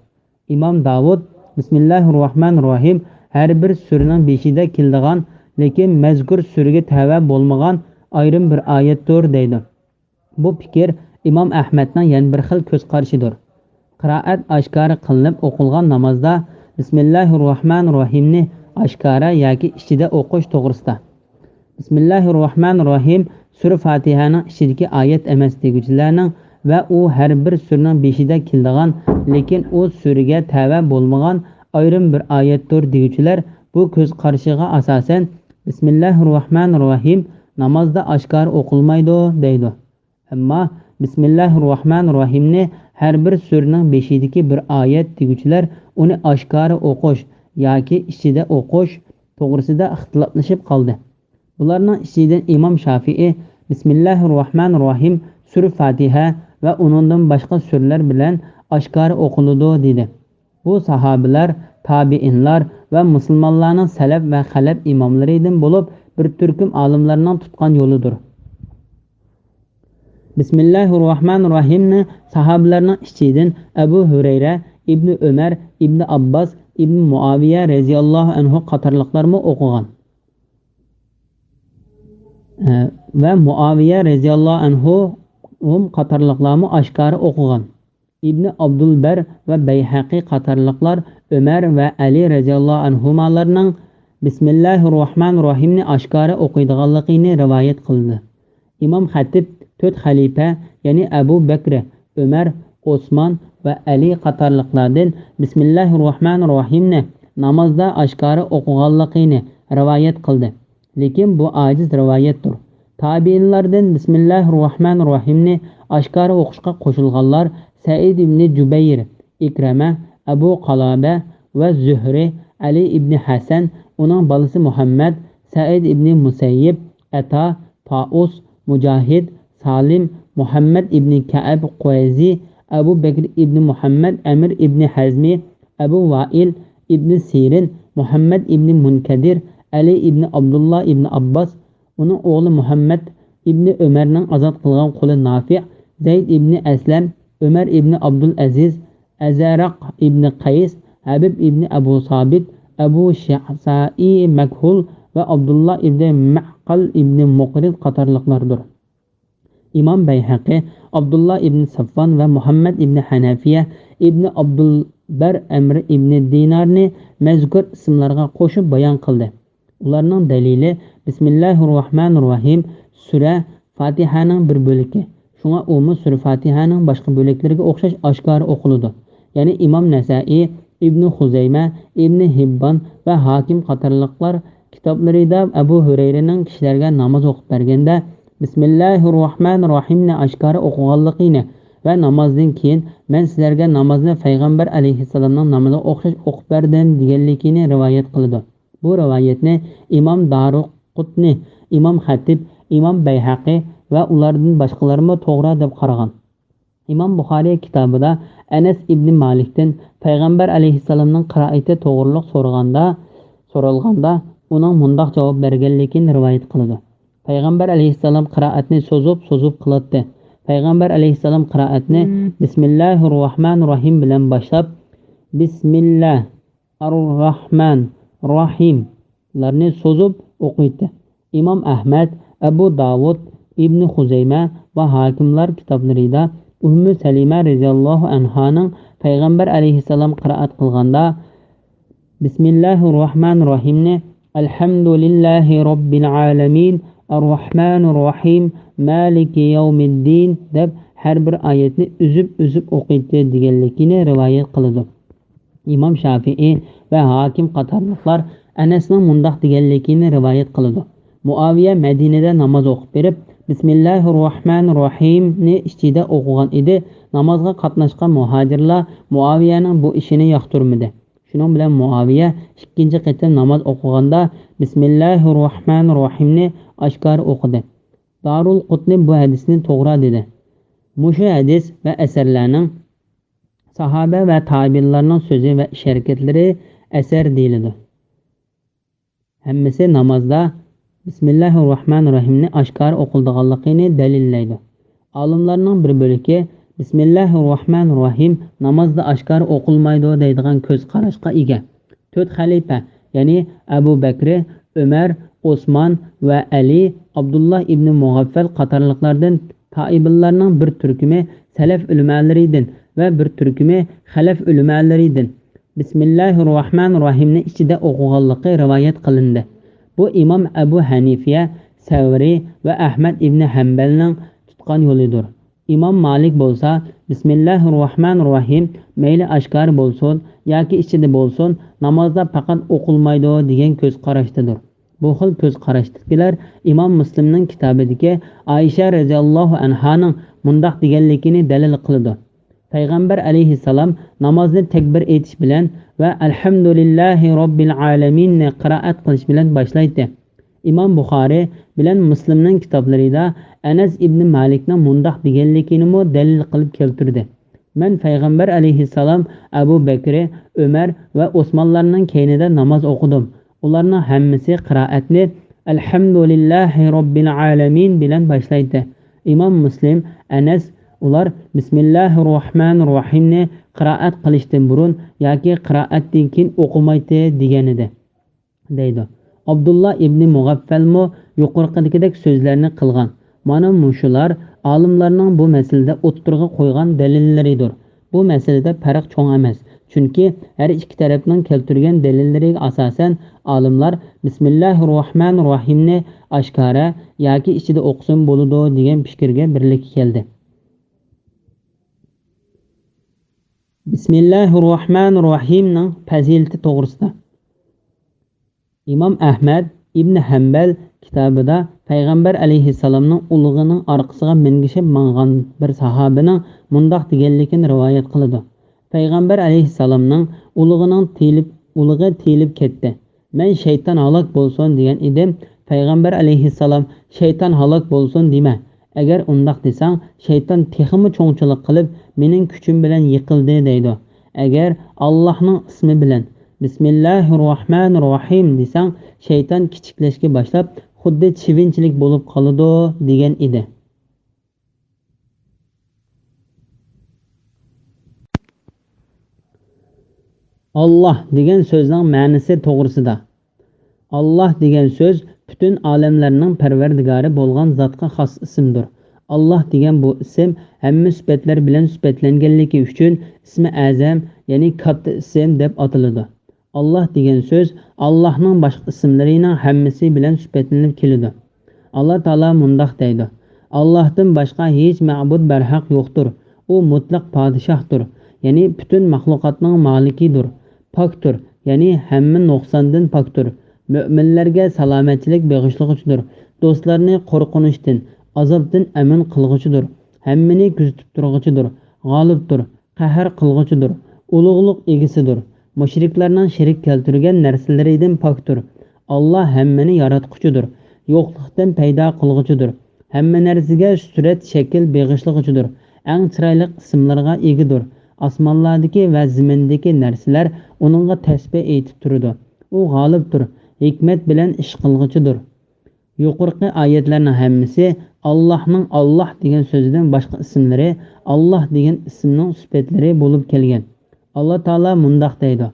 ئىمام داۋۇد بىسمىللاھىررەھمانىررەھىم ھەر بىر سۈرىنىڭ بېشىدا كېلىدىغان، لېكىن مەزكۇر سۈرىگە تەۋە بولمىغان ئايرىم بىر ئايەتتۇر دەيدۇ. بۇ پىكىر ئىمام ئەھمەدنىڭ يەنە بىر خىل كۆز قارىشىدۇر. قىرائەت ئاشكارا قىلىنىپ ئوقۇلغان نامازدا بىسمىللاھىررەھمانىررەھىمنى ئاشكارا ياكى ئىچىدە ئوقۇش توغرىسىدا. بىسمىللاھىررەھمانىررەھىم سۈرە فاتىھەنىڭ ئىچىدىكى ئايەت ئەمەس دېگۈچىلەرنىڭ ۋە ئۇ ھەر بىر سۈرىنىڭ بېشىدا كېلىدىغان، لېكىن ئۇ سۈرىگە تەۋە بولمىغان ئايرىم بىر ئايەتتۇر دېگۈچىلەر بۇ كۆز قارىشىغا ئاساسەن، بىسمىللاھىررەھمانىررەھىم نامازدا ئاشكارا ئوقۇلمايدۇ دەيدۇ. ئەمما بىسمىللاھىررەھمانىررەھىمنى ھەر بىر سۈرىنىڭ بېشىدىكى بىر ئايەت دېگۈچىلەر ئۇنى ئاشكارا ئوقۇش ياكى ئىچىدە ئوقۇش توغرىسىدا ئىختىلاپلىشىپ قالدى. بۇلارنىڭ ئىچىدىن ئىمام شافىئى بىسمىللاھىررەھمانىررەھىم سۈرە فاتىھە ۋە ئۇنىڭدىن باشقا سۈرىلەر بىلەن ئاشكارا ئوقۇلىدۇ دېدى. بۇ ساھابىلەر، تابىئىنلار ۋە مۇسۇلمانلارنىڭ سەلەپ ۋە خەلەپ ئىماملىرىدىن بولۇپ، بىر تۈركۈم ئالىملارنىڭ تۇتقان يولىدۇر. بىسمىللاھىررەھمانىررەھىمنى ساھابىلەرنىڭ ئىچىدىن ئەبۇ ھۈرەيرە، ئىبنى ئۆمەر، ئىبنى ئابباس، ئىبنى مۇئاۋىيە رەزىياللاھۇ ئەنھۇ قاتارلىقلارمۇ ئوقۇغان. ئە، ۋە مۇئاۋىيە رەزىياللاھۇ ئەنھۇ قاتارلىقلارمۇ ئاشكارا ئوقۇغان. ئىبنى ئابدۇلبەر ۋە بەيھەقى قاتارلىقلار ئۆمەر ۋە ئەلى رەزىياللاھۇ ئەنھۇمالارنىڭ بىسمىللاھىررەھمانىررەھىمنى ئاشكارا ئوقۇيدىغانلىقىنى رىۋايەت قىلدى. ئىمام خەتىپ تۆت خەلىپە، يەنى ئەبۇ بەكرى، ئۆمەر، ئوسمان ۋە ئەلى قاتارلىقلاردىن بىسمىللاھىررەھمانىررەھىمنى نامازدا ئاشكارا ئوقۇغانلىقىنى رىۋايەت قىلدى. لېكىن بۇ ئاجىز رىۋايەتتۇر. تابىئىنلاردىن بىسمىللاھىررەھمانىررەھىمنى ئاشكارا ئوقۇشقا قوشۇلغانلار سەئىد ئىبنى جۇبەير، ئىكرەمە، ئەبۇ قالابە ۋە زۆھرى، ئەلى ئىبنى ھەسەن، ئۇنىڭ بالىسى مۇھەممەد، سەئىد ئىبنى مۇسەييىب، ئەتا، تائۇس، مۇجاھىد، سالىم، مۇھەممەد ئىبنى كەئب قۇرەيزى، ئەبۇ بەكر ئىبنى مۇھەممەد، ئەمىر ئىبنى ھەزمى، ئەبۇ ۋائىل ئىبنى سىرىن، مۇھەممەد ئىبنى مۇنكەدىر، ئەلى ئىبنى ئابدۇللا ئىبنى ئابباس، ئۇنىڭ ئوغلى مۇھەممەد ئىبنى ئۆمەرنىڭ ئازاد قىلغان قۇلى نافىئ، زەيد ئىبنى ئەسلەم، ئۆمەر ئىبنى ئابدۇلئەزىز، ئەزەرەق ئىبنى قەيس، ھەبىب ئىبنى ئەبۇ سابىت، ئەبۇ شەسائى مەكھۇل ۋە ئابدۇللا ئىبنى مەقەل ئىبنى مۇقرىت قاتارلىقلاردۇر. ئىمام بەيھەقى ئابدۇللا ئىبنى سەفۋان ۋە مۇھەممەد ئىبنى ھەنەفىيە ئىبنى ئابدۇلبەر ئەمر ئىبنى دىنارنى مەزكۇر ئىسىملارغا قوشۇپ بايان قىلدى. ئۇلارنىڭ دەلىلى، بىسمىللاھىررەھمانىررەھىم سۈرە فاتىھەنىڭ بىر بۆلىكى. شۇڭا ئۇمۇ سۈرە فاتىھەنىڭ باشقا بۆلەكلىرىگە ئوخشاش ئاشكارا ئوقۇلىدۇ. يەنى ئىمام نەسائىي، ئىبنى خۇزەيمە، ئىبنى ھىببان ۋە ھاكىم قاتارلىقلار كىتابلىرىدا ئەبۇ ھۈرەيرىنىڭ كىشىلەرگە ناماز ئوقۇپ بەرگەندە، بىسمىللاھىررەھمانىررەھىمنى ئاشكارا ئوقۇغانلىقىنى ۋە نامازدىن كېيىن، مەن سىلەرگە نامازنى پەيغەمبەر ئەلەيھىسسالامنىڭ نامىزىغا ئوخشاش ئوقۇپ بەردىم، دېگەنلىكىنى رىۋايەت قىلىدۇ. بۇ رىۋايەتنى ئىمام دارىقۇتنى، ئىمام خەتىب، ئىمام بەيھەقى ۋە ئۇلاردىن باشقىلارمۇ توغرا دەپ قارىغان. ئىمام بۇخارىي كىتابىدا ئەنەس ئىبنى مالىكتىن پەيغەمبەر ئەلەيھىسسالامنىڭ قىرائىتى توغرۇلۇق سورىغاندا، سورالغاندا، ئۇنىڭ مۇنداق جاۋاب بەرگەنلىكىنى رىۋايەت قىلىدۇ. پەيغەمبەر ئەلەيھىسسالام قىرائەتنى سوزۇپ، سوزۇپ قىلاتتى. پەيغەمبەر ئەلەيھىسسالام قىرائەتنى، مم، بىسمىللاھىررەھمانىررەھىم بىلەن باشلاپ، بىسمىللا، ئەررەھمان، رەھىم لارنى سوزۇپ ئوقۇيتتى. ئىمام ئەھمەد، ئەبۇ داۋۇد، ئىبنى خۇزەيمە ۋە ھاكىملار كىتابلىرىدا ئۈممۇ سەلىمە رەزىياللاھۇ ئەنھانىڭ پەيغەمبەر ئەلەيھىسسالام قىرائەت قىلغاندا، بىسمىللاھىررەھمانىررەھىمنى «ئەلھەمدۇلىللاھى رەببىل ئالەمىن، ئەررەھمانىررەھىم، مالىكى يەۋمىددىن» دەپ، ھەر بىر ئايەتنى ئۈزۈپ-ئۈزۈپ ئوقۇيتتى دېگەنلىكىنى رىۋايەت قىلىدۇ. ئىمام شافىئى ۋە ھاكىم قاتارلىقلار ئەنەسنىڭ مۇنداق دېگەنلىكىنى رىۋايەت قىلىدۇ: مۇئاۋىيە مەدىنىدە ناماز ئوقۇپ بېرىپ، «بىسمىللاھىررەھمانىررەھىمنى» ئىچىدە ئوقۇغان ئىدى. نامازغا قاتناشقان مۇھاجىرلار مۇئاۋىيەنىڭ بۇ ئىشىنى ياقتۇرمىدى. شۇنىڭ بىلەن مۇئاۋىيە ئىككىنچى قېتىم ناماز ئوقۇغاندا «بىسمىللاھىررەھمانىررەھىمنى» ئاشكارا ئوقۇدى. دارۇل قۇتنى بۇ ھەدىسنى توغرا دېدى. مۇشۇ ھەدىس ۋە ئەسەرلەرنىڭ ساھابە ۋە تابىئىنلارنىڭ سۆزى ۋە ئىش-ھەرىكەتلىرى ئەسەر دېيىلىدۇ. ھەممىسى نامازدا «بىسمىللاھىررەھمانىررەھىمنى» ئاشكارا ئوقۇلىدىغانلىقىنى دەلىللەيدۇ. ئالىملارنىڭ بىر بۆلىكى «بىسمىللاھىررەھمانىررەھىم نامازدا ئاشكارا ئوقۇلمايدۇ» دەيدىغان كۆز قاراشقا ئىگە. تۆت خەلىپە، يەنى ئەبۇ بەكرى، ئۆمەر، ئوسمان ۋە ئەلى، ئابدۇللا ئىبنى مۇغەففەل قاتارلىقلاردىن تائىبىنلارنىڭ بىر تۈركۈمى سەلەف ئۆلىمالىرىدىن ۋە بىر تۈركۈمى خەلەف ئۆلىمالىرىدىن «بىسمىللاھىررەھمانىررەھىمنى» ئىچىدە ئوقۇغانلىقى رىۋايەت قىلىندى. بۇ ئىمام ئەبۇ ھەنىفىيە، سەۋرى ۋە ئەھمەد ئىبنى ھەمبەلنىڭ تۇتقان يولىدۇر. ئىمام مالىك بولسا «بىسمىللاھىررەھمانىررەھىم مەيلى ئاشكارا بولسۇن ياكى ئىچىدە بولسۇن، نامازدا پەقەت ئوقۇلمايدۇ» دېگەن كۆز قاراشتىدۇر. بۇ خىل كۆز قاراشتىكىلەر ئىمام مۇسلىمنىڭ كىتابىدىكى ئائىشە رەزىياللاھۇ ئەنھانىڭ مۇنداق دېگەنلىكىنى دەلىل قىلىدۇ. پەيغەمبەر ئەلەيھىسسالام نامازنى تەكبىر ئېيتىش بىلەن ۋە «ئەلھەمدۇلىللاھى رەببىل ئالەمىننى» قىرائەت قىلىش بىلەن باشلايتتى. ئىمام بۇخارى بىلەن مۇسلىمنىڭ كىتابلىرىدا ئەنەس ئىبنى مالىكنىڭ مۇنداق دېگەنلىكىنىمۇ دەلىل قىلىپ كەلتۈردى: مەن پەيغەمبەر ئەلەيھىسسالام، ئەبۇ بەكرى، ئۆمەر ۋە ئوسمانلارنىڭ كەينىدە ناماز ئوقۇدۇم. ئۇلارنىڭ ھەممىسى قىرائەتنى «ئەلھەمدۇلىللاھى رەببىل ئالەمىن» بىلەن باشلايتتى. ئىمام مۇسلىم، ئەنەس، ئۇلار «بىسمىللاھىررەھمانىررەھىمنى» قىرائەت قىلىشتىن بۇرۇن ياكى قىرائەتتىن كېيىن ئوقۇمايتتى دېگەنىدى، دەيدۇ. ئابدۇللا ئىبنى مۇغەففەلمۇ يۇقىرىقىدىكىدەك سۆزلەرنى قىلغان. مانا مۇشۇلار ئالىملارنىڭ بۇ مەسىلىدە ئوتتۇرىغا قويغان دەلىللىرىدۇر. بۇ مەسىلىدە پەرق چوڭ ئەمەس، چۈنكى ھەر ئىككى تەرەپنىڭ كەلتۈرگەن دەلىللىرىگە ئاساسەن، ئالىملار «بىسمىللاھىررەھمانىررەھىمنى» ئاشكارا ياكى ئىچىدە ئوقۇسىمۇ بولىدۇ دېگەن پىكىرگە بىرلىككە كەلدى. بىسمىللاھىررەھمانىررەھىمنىڭ پەزىلىتى توغرىسىدا. ئىمام ئەھمەد ئىبنى ھەمبەل كىتابىدا پەيغەمبەر ئەلەيھىسسالامنىڭ ئۇلۇغىنىڭ ئارقىسىغا مىنگىشىپ ماڭغان بىر ساھابىنىڭ مۇنداق دېگەنلىكىنى رىۋايەت قىلىدۇ: پەيغەمبەر ئەلەيھىسسالامنىڭ ئۇلۇغىنىڭ تېيىلىپ، ئۇلۇغى تېيىلىپ كەتتى. مەن «شەيتان ھالاك بولسۇن» دېگەن ئىدىم. پەيغەمبەر ئەلەيھىسسالام «شەيتان ھالاك بولسۇن دېمە. ئەگەر ئۇنداق دېسەڭ، شەيتان تېخىمۇ چوڭچىلىق قىلىپ، مېنىڭ كۈچۈم بىلەن يىقىلدى» دەيدۇ. ئەگەر «ئاللاھنىڭ ئىسمى بىلەن، بىسمىللاھىررەھمانىررەھىم دېسەڭ، شەيتان كىچىكلەشكە باشلاپ، خۇددى چىۋىنچىلىك بولۇپ قالىدۇ» دېگەن ئىدى. «ئاللاھ» دېگەن سۆزنىڭ مەنىسى توغرىسىدا. «ئاللاھ» دېگەن سۆز پۈتۈن ئالەملەرنىڭ پەرۋەردىگارى بولغان زاتقا خاس ئىسىمدۇر. «ئاللاھ» دېگەن بۇ ئىسىم ھەممە سۈپەتلەر بىلەن سۈپەتلەنگەنلىكى ئۈچۈن ئىسمى ئەزەم، يەنى كاتتا ئىسىم دەپ ئاتىلىدۇ. «ئاللاھ» دېگەن سۆز ئاللاھنىڭ باشقا ئىسىملىرىنىڭ ھەممىسى بىلەن سۈپەتلىنىپ كېلىدۇ. ئاللا تائالا مۇنداق دەيدۇ: «ئاللاھتىن باشقا ھېچ مەبۇد بەرھەق يوقتۇر. ئۇ مۇتلەق پادىشاھتۇر، يەنى پۈتۈن مەخلۇقاتنىڭ مالىكىدۇر. پاكتۇر، يەنى ھەممە نۇقساندىن پاكتۇر. مۆمىنلەرگە سالامەتچىلىك بېغىشلىغۇچىدۇر. دوستلارنى قورقۇنچتىن، ئازابتىن ئەمىن قىلغۇچىدۇر. ھەممىنى كۆزىتىپ تۇرغۇچىدۇر. غالىبتۇر، قەھەر قىلغۇچىدۇر، ئۇلۇغلۇق ئىگىسىدۇر. مۇشرىكلارنىڭ شېرىك كەلتۈرگەن نەرسىلىرىدىن پاكتۇر. ئاللا ھەممىنى ياراتقۇچىدۇر، يوقلۇقتىن پەيدا قىلغۇچىدۇر. ھەممە نەرسىگە سۈرەت، شەكىل بېغىشلىغۇچىدۇر. ئەڭ چىرايلىق ئىسىملارغا ئىگىدۇر. ئاسمانلاردىكى ۋە زېمىندىكى نەرسىلەر ئۇنىڭغا تەسبىھ ئېيتىپ تۇرىدۇ. ئۇ غالىبتۇر، ھېكمەت بىلەن ئىش قىلغۇچىدۇر.» يۇقىرىقى ئايەتلەرنىڭ ھەممىسى ئاللاھنىڭ «ئاللاھ» دېگەن سۆزىدىن باشقا ئىسىملىرى ئاللاھ دېگەن ئىسىمنىڭ سۈپەتلىرى بولۇپ كەلگەن. ئاللا تائالا مۇنداق دەيدۇ: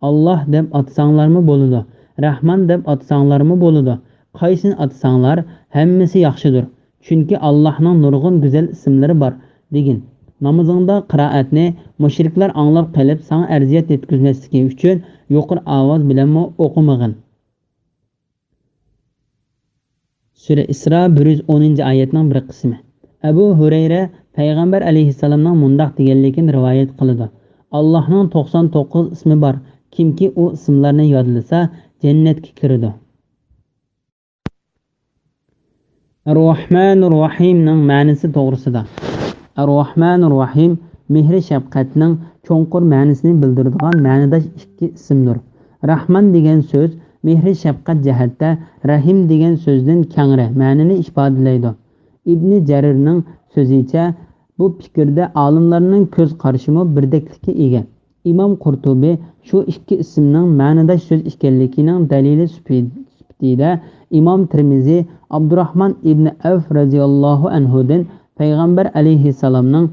«ئاللاھ دەپ ئاتىساڭلارمۇ بولىدۇ، رەھمان دەپ ئاتىساڭلارمۇ بولىدۇ. قايسىنى ئاتىساڭلار، ھەممىسى ياخشىدۇر. چۈنكى ئاللاھنىڭ نۇرغۇن گۈزەل ئىسىملىرى بار» دېگىن. نامىزىڭدا قىرائەتنى مۇشرىكلار ئاڭلاپ قېلىپ ساڭا ئەزىيەت يەتكۈزمەسلىكى ئۈچۈن يۇقىرى ئاۋاز بىلەنمۇ ئوقۇمىغىن. سۈرە ئىسرا بىر يۈز ئونىنچى ئايەتنىڭ بىر قىسمى. ئەبۇ ھۇرەيرە پەيغەمبەر ئەلەيھىسسالامنىڭ مۇنداق دېگەنلىكىنى رىۋايەت قىلىدۇ: «ئاللاھنىڭ توقسان توققۇز ئىسمى بار، كىمكى ئۇ ئىسىملارنى يادلىسا، جەننەتكە كىرىدۇ.» ئەر-راھمانۇر راھىمنىڭ مەنىسى توغرىسىدا. ئەر-راھمانۇر راھىم مېھرى شەپقەتنىڭ چوڭقۇر مەنىسىنى بىلدۈرىدىغان مەنىداش ئىككى ئىسىمدۇر. راھمان دېگەن سۆز مېھرى شەپقەت جەھەتتە رەھىم دېگەن سۆزدىن كەڭرى مەنىنى ئىپادىلەيدۇ. ئىبنى جەرىرنىڭ سۆزىچە، بۇ پىكىردە ئالىملارنىڭ كۆز قارىشىمۇ بىردەكلىككە ئىگە. ئىمام قۇرتۇبى شۇ ئىككى ئىسىمنىڭ مەنىداش سۆز ئىكەنلىكىنىڭ دەلىلى سۈپى-، سۈپىتىدە ئىمام تىرمىزى ئابدۇراھمان ئىبنى ئەۋف رەزىياللاھۇ ئەنھۇدىن پەيغەمبەر ئەلەيھىسسالامنىڭ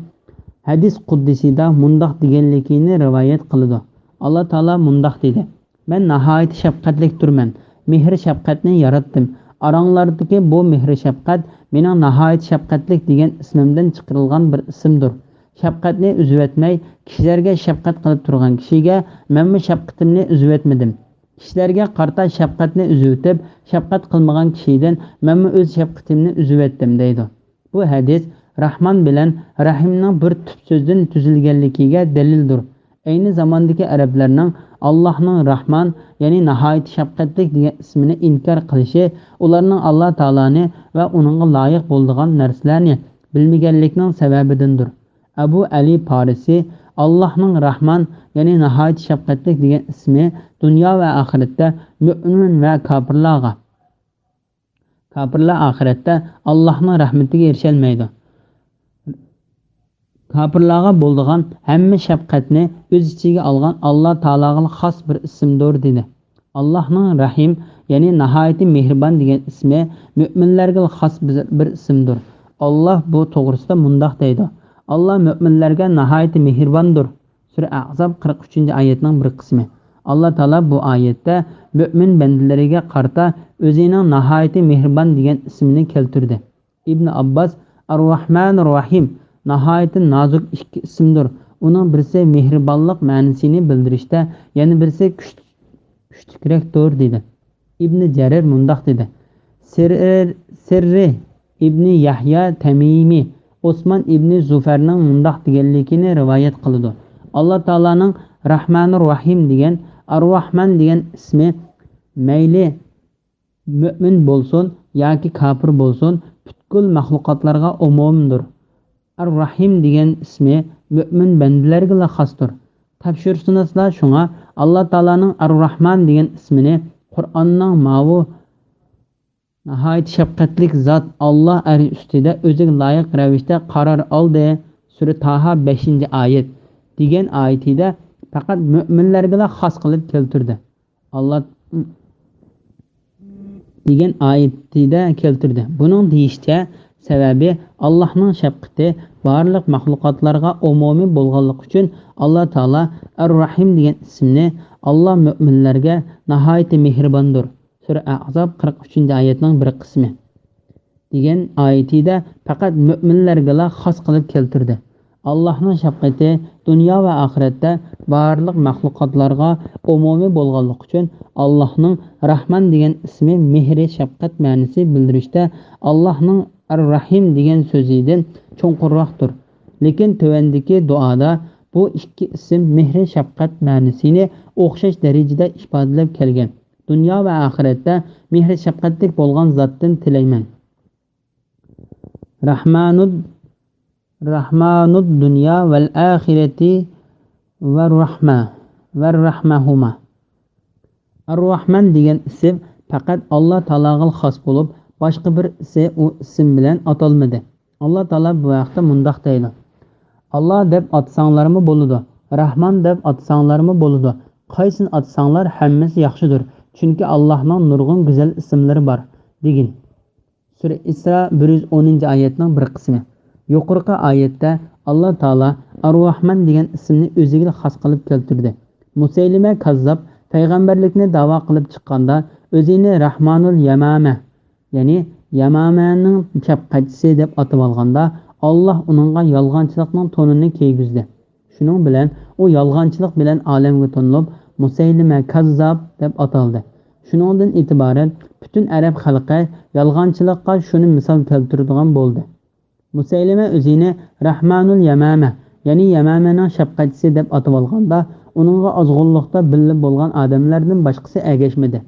ھەدىس قۇددىسىدا مۇنداق دېگەنلىكىنى رىۋايەت قىلىدۇ: «ئاللا تائالا مۇنداق دېدى: مەن ناھايىتى شەپقەتلىكتۇرمەن، مېھىر-شەپقەتنى ياراتتىم. ئاراڭلاردىكى بۇ مېھرى-شەپقەت مېنىڭ ناھايىتى شەپقەتلىك دېگەن ئىسمىمدىن چىقىرىلغان بىر ئىسىمدۇر. شەپقەتنى ئۈزۈۋەتمەي، كىشىلەرگە شەپقەت قىلىپ تۇرغان كىشىگە مەنمۇ شەپقىتىمنى ئۈزۈۋەتمىدىم. كىشىلەرگە قارىتا شەپقەتنى ئۈزۈۋېتىپ، شەپقەت قىلمىغان كىشىدىن مەنمۇ ئۆز شەپقىتىمنى ئۈزۈۋەتتىم» دەيدۇ. بۇ ھەدىس راھمان بىلەن رەھىمنىڭ بىر تۈپ سۆزدىن تۈزۈلگەنلىكىگە دەلىلدۇر. ئەينى زاماندىكى ئەرەبلەرنىڭ ئاللاھنىڭ راھمان، يەنى ناھايىتى شەپقەتلىك دېگەن ئىسمىنى ئىنكار قىلىشى ئۇلارنىڭ ئاللا تائالانى ۋە ئۇنىڭغا لايىق بولىدىغان نەرسىلەرنى بىلمىگەنلىكىنىڭ سەۋەبىدىندۇر. ئەبۇ ئەلى پارىسى: «ئاللاھنىڭ راھمان، يەنى ناھايىتى شەپقەتلىك دېگەن ئىسمى دۇنيا ۋە ئاخىرەتتە مۆمىن ۋە كاپىرلارغا، كاپىرلار ئاخىرەتتە ئاللاھنىڭ رەھمىتىگە ئېرىشەلمەيدۇ. كاپىرلارغا بولىدىغان ھەممە شەپقەتنى ئۆز ئىچىگە ئالغان ئاللا تائالاغىلا خاس بىر ئىسىمدۇر» دېدى. ئاللاھنىڭ رەھىم، يەنى ناھايىتى مېھرىبان دېگەن ئىسمى مۆمىنلەرگىلا خاس بىر، بىر ئىسىمدۇر. ئاللا بۇ توغرىسىدا مۇنداق دەيدۇ: «ئاللا مۆمىنلەرگە ناھايىتى مېھرىباندۇر.» سۈرە ئەھزاب قىرىق ئۈچىنچى ئايەتنىڭ بىر قىسمى. ئاللا تائالا بۇ ئايەتتە مۆمىن بەندىلىرىگە قارىتا ئۆزىنىڭ ناھايىتى مېھرىبان دېگەن ئىسمىنى كەلتۈردى. ئىبن ئابباس: «ئەر-راھمانىر راھىم ناھايىتى نازۇك ئىككى ئىسىمدۇر. ئۇنىڭ بىرسى مېھرىبانلىق مەنىسىنى بىلدۈرۈشتە، يەنە بىرسى كۈچ-، كۈچلۈكرەكتۇر» دېدى. ئىبن جەرىر مۇنداق دېدى: سىرر-، سىررى ئىبنى يەھيا تەمىمى ئوسمان ئىبنى زۇفەرنىڭ مۇنداق دېگەنلىكىنى رىۋايەت قىلىدۇ: «ئاللا تائالانىڭ راھمانۇر راھىم دېگەن، ئەر-راھمان دېگەن ئىسمى مەيلى مۆمىن بولسۇن ياكى كاپىر بولسۇن، پۈتكۈل مەخلۇقاتلارغا ئومۇمدۇر. ئەر-راھىم دېگەن ئىسمى مۆمىن بەندىلەرگىلا خاستۇر. تەپسىرشۇناسلار شۇڭا ئاللا تائالانىڭ ئەر-راھمان دېگەن ئىسمىنى قۇرئاننىڭ ماۋۇ ناھايىتى شەپقەتلىك زات ئاللا ئەر ئۈستىدە ئۆزىگە لايىق رەۋىشتە قارار ئالدى، سۈرە تاھا بەشىنچى ئايەت، دېگەن ئايىتىدە پەقەت مۆمىنلەرگىلا خاس قىلىپ كەلتۈردى. ئاللا دېگەن ئايىتىدە كەلتۈردى. بۇنىڭ دېيىشىچە، سەۋەبى، ئاللاھنىڭ شەپقىتى بارلىق مەخلۇقاتلارغا ئومۇمىي بولغانلىقى ئۈچۈن، ئاللا تائالا ئەر-راھىم دېگەن ئىسىمنى ئاللا مۆمىنلەرگە ناھايىتى مېھرىباندۇر، سۈرە ئەھزاب قىرىق ئۈچىنچى ئايەتنىڭ بىر قىسمى، دېگەن ئايىتىدە پەقەت مۆمىنلەرگىلا خاس قىلىپ كەلتۈردى. ئاللاھنىڭ شەپقىتى دۇنيا ۋە ئاخىرەتتە بارلىق مەخلۇقاتلارغا ئومۇمىي بولغانلىقى ئۈچۈن، ئاللاھنىڭ راھمان دېگەن ئىسمى مېھرى شەپقەت مەنىسى بىلدۈرۈشتە ئاللاھنىڭ ئەر-راھىم دېگەن سۆزىدىن چوڭقۇرراقتۇر. لېكىن تۆۋەندىكى دۇئادا بۇ ئىككى ئىسىم مېھرى شەپقەت مەنىسىنى ئوخشاش دەرىجىدە ئىپادىلەپ كەلگەن. دۇنيا ۋە ئاخىرەتتە مېھرى شەپقەتلىك بولغان زاتتىن تىلەيمەن. رەھمانۇد، رەھمانۇد دۇنيا ۋەل ئاخىرەتى ۋە رەھمە، ۋە رەھمەھۇما. ئەر-راھمان دېگەن ئىسىم پەقەت ئاللا تائالاغىلا خاس بولۇپ، باشقا بىرسى ئۇ ئىسىم بىلەن ئاتالمىدى. ئاللا تائالا بۇ ھەقتە مۇنداق دەيدۇ: «ئاللا دەپ ئاتىساڭلارمۇ بولىدۇ، راھمان دەپ ئاتىساڭلارمۇ بولىدۇ. قايسىنى ئاتىساڭلار ھەممىسى ياخشىدۇر، چۈنكى ئاللانىڭ نۇرغۇن گۈزەل ئىسىملىرى بار» دېگىن. سۈرە ئىسرا بىر يۈز ئونىنچى ئايەتنىڭ بىر قىسمى. يۇقىرىقى ئايەتتە ئاللا تائالا ئەر-راھمان دېگەن ئىسىمنى ئۆزىگىلا خاس قىلىپ كەلتۈردى. مۇسەيلىمە كاززاپ پەيغەمبەرلىكنى داۋا قىلىپ چىققاندا، ئۆزىنى راھمانۇل يامامە، يەنى يامامەنىڭ شەپقەتچىسى دەپ ئاتىۋالغاندا، ئاللاھ ئۇنىڭغا يالغانچىلىقنىڭ تونىنى كىيگۈزدى. شۇنىڭ بىلەن ئۇ يالغانچىلىق بىلەن ئالەمگە تونۇلۇپ، مۇسەيلىمە كاززاب دەپ ئاتالدى. شۇنىڭدىن ئېتىبارەن پۈتۈن ئەرەب خەلقى يالغانچىلىققا شۇنى مىسال كەلتۈرىدىغان بولدى. مۇسەيلىمە ئۆزىنى رەھمانۇل يەمامە، يەنى يەمامەنىڭ شەپقەتچىسى دەپ ئاتىۋالغاندا، ئۇنىڭغا ئازغۇنلۇقتا بىللە بولغان ئادەملەردىن باشقىسى ئەگەشمىدى.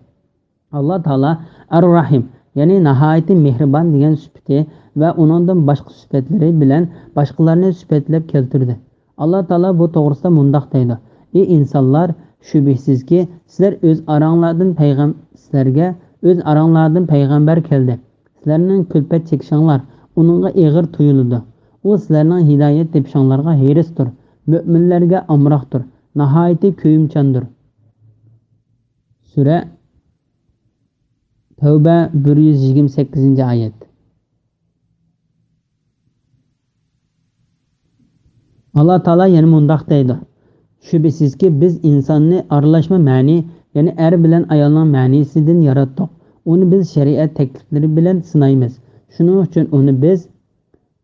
ئاللاھ تائالا ئەر-راھىم، يەنى ناھايىتى مېھرىبان دېگەن سۈپىتى ۋە ئۇنىڭدىن باشقا سۈپەتلىرى بىلەن باشقىلارنى سۈپەتلەپ كەلتۈردى. ئاللاھ تائالا بۇ توغرىسىدا مۇنداق دەيدۇ: ئى ئىنسانلار، شۈبھىسىزكى، سىلەر ئۆز ئاراڭلاردىن پەيغەم-، سىلەرگە ئۆز ئاراڭلاردىن پەيغەمبەر كەلدى. سىلەرنىڭ كۈلپەت چېكىشىڭلار ئۇنىڭغا ئېغىر تۇيۇلىدۇ. ئۇ سىلەرنىڭ ھىدايەت تېپىشىڭلارغا ھېرىستۇر، مۆمىنلەرگە ئامراقتۇر، ناھايىتى كۆيۈمچاندۇر. سۈرە تەۋبە، بىر يۈز يىگىرمە سەككىزىنچى ئايەت. ئاللاھ تائالا يەنە مۇنداق دەيدۇ: شۈبھىسىزكى، بىز ئىنساننى ئارىلاشما مەنى، يەنى ئەر بىلەن ئايالنىڭ مەنىسىدىن ياراتتۇق. ئۇنى بىز شەرىئەت تەكلىپلىرى بىلەن سىنايمىز. شۇنىڭ ئۈچۈن ئۇنى بىز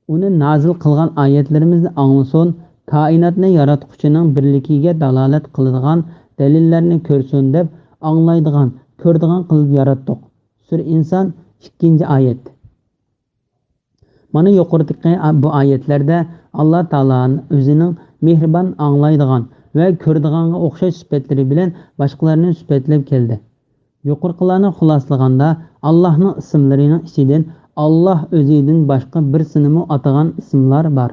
ئۇنى نازىل قىلغان ئايەتلىرىمىزنى ئاڭلىسۇن، كائىناتنى ياراتقۇچىنىڭ بىرلىكىگە دالالەت قىلىدىغان دەلىللەرنى كۆرسۇن دەپ، ئاڭلايدىغان، كۆرىدىغان قىلىپ ياراتتۇق. سۈرە ئىنسان، ئىككىنچى ئايەت. مانا يۇقىرىدىكى بۇ ئايەتلەردە ئاللاھ تائالا ئۆزىنىڭ مېھرىبان، ئاڭلايدىغان ۋە كۆرىدىغانغا ئوخشاش سۈپەتلىرى بىلەن باشقىلارنى سۈپەتلەپ كەلدى. يۇقىرىقىلارنى خۇلاسىلىغاندا، ئاللاھنىڭ ئىسىملىرىنىڭ ئىچىدىن ئاللاھ ئۆزىدىن باشقا بىرسىنىمۇ ئاتىغان ئىسىملار بار.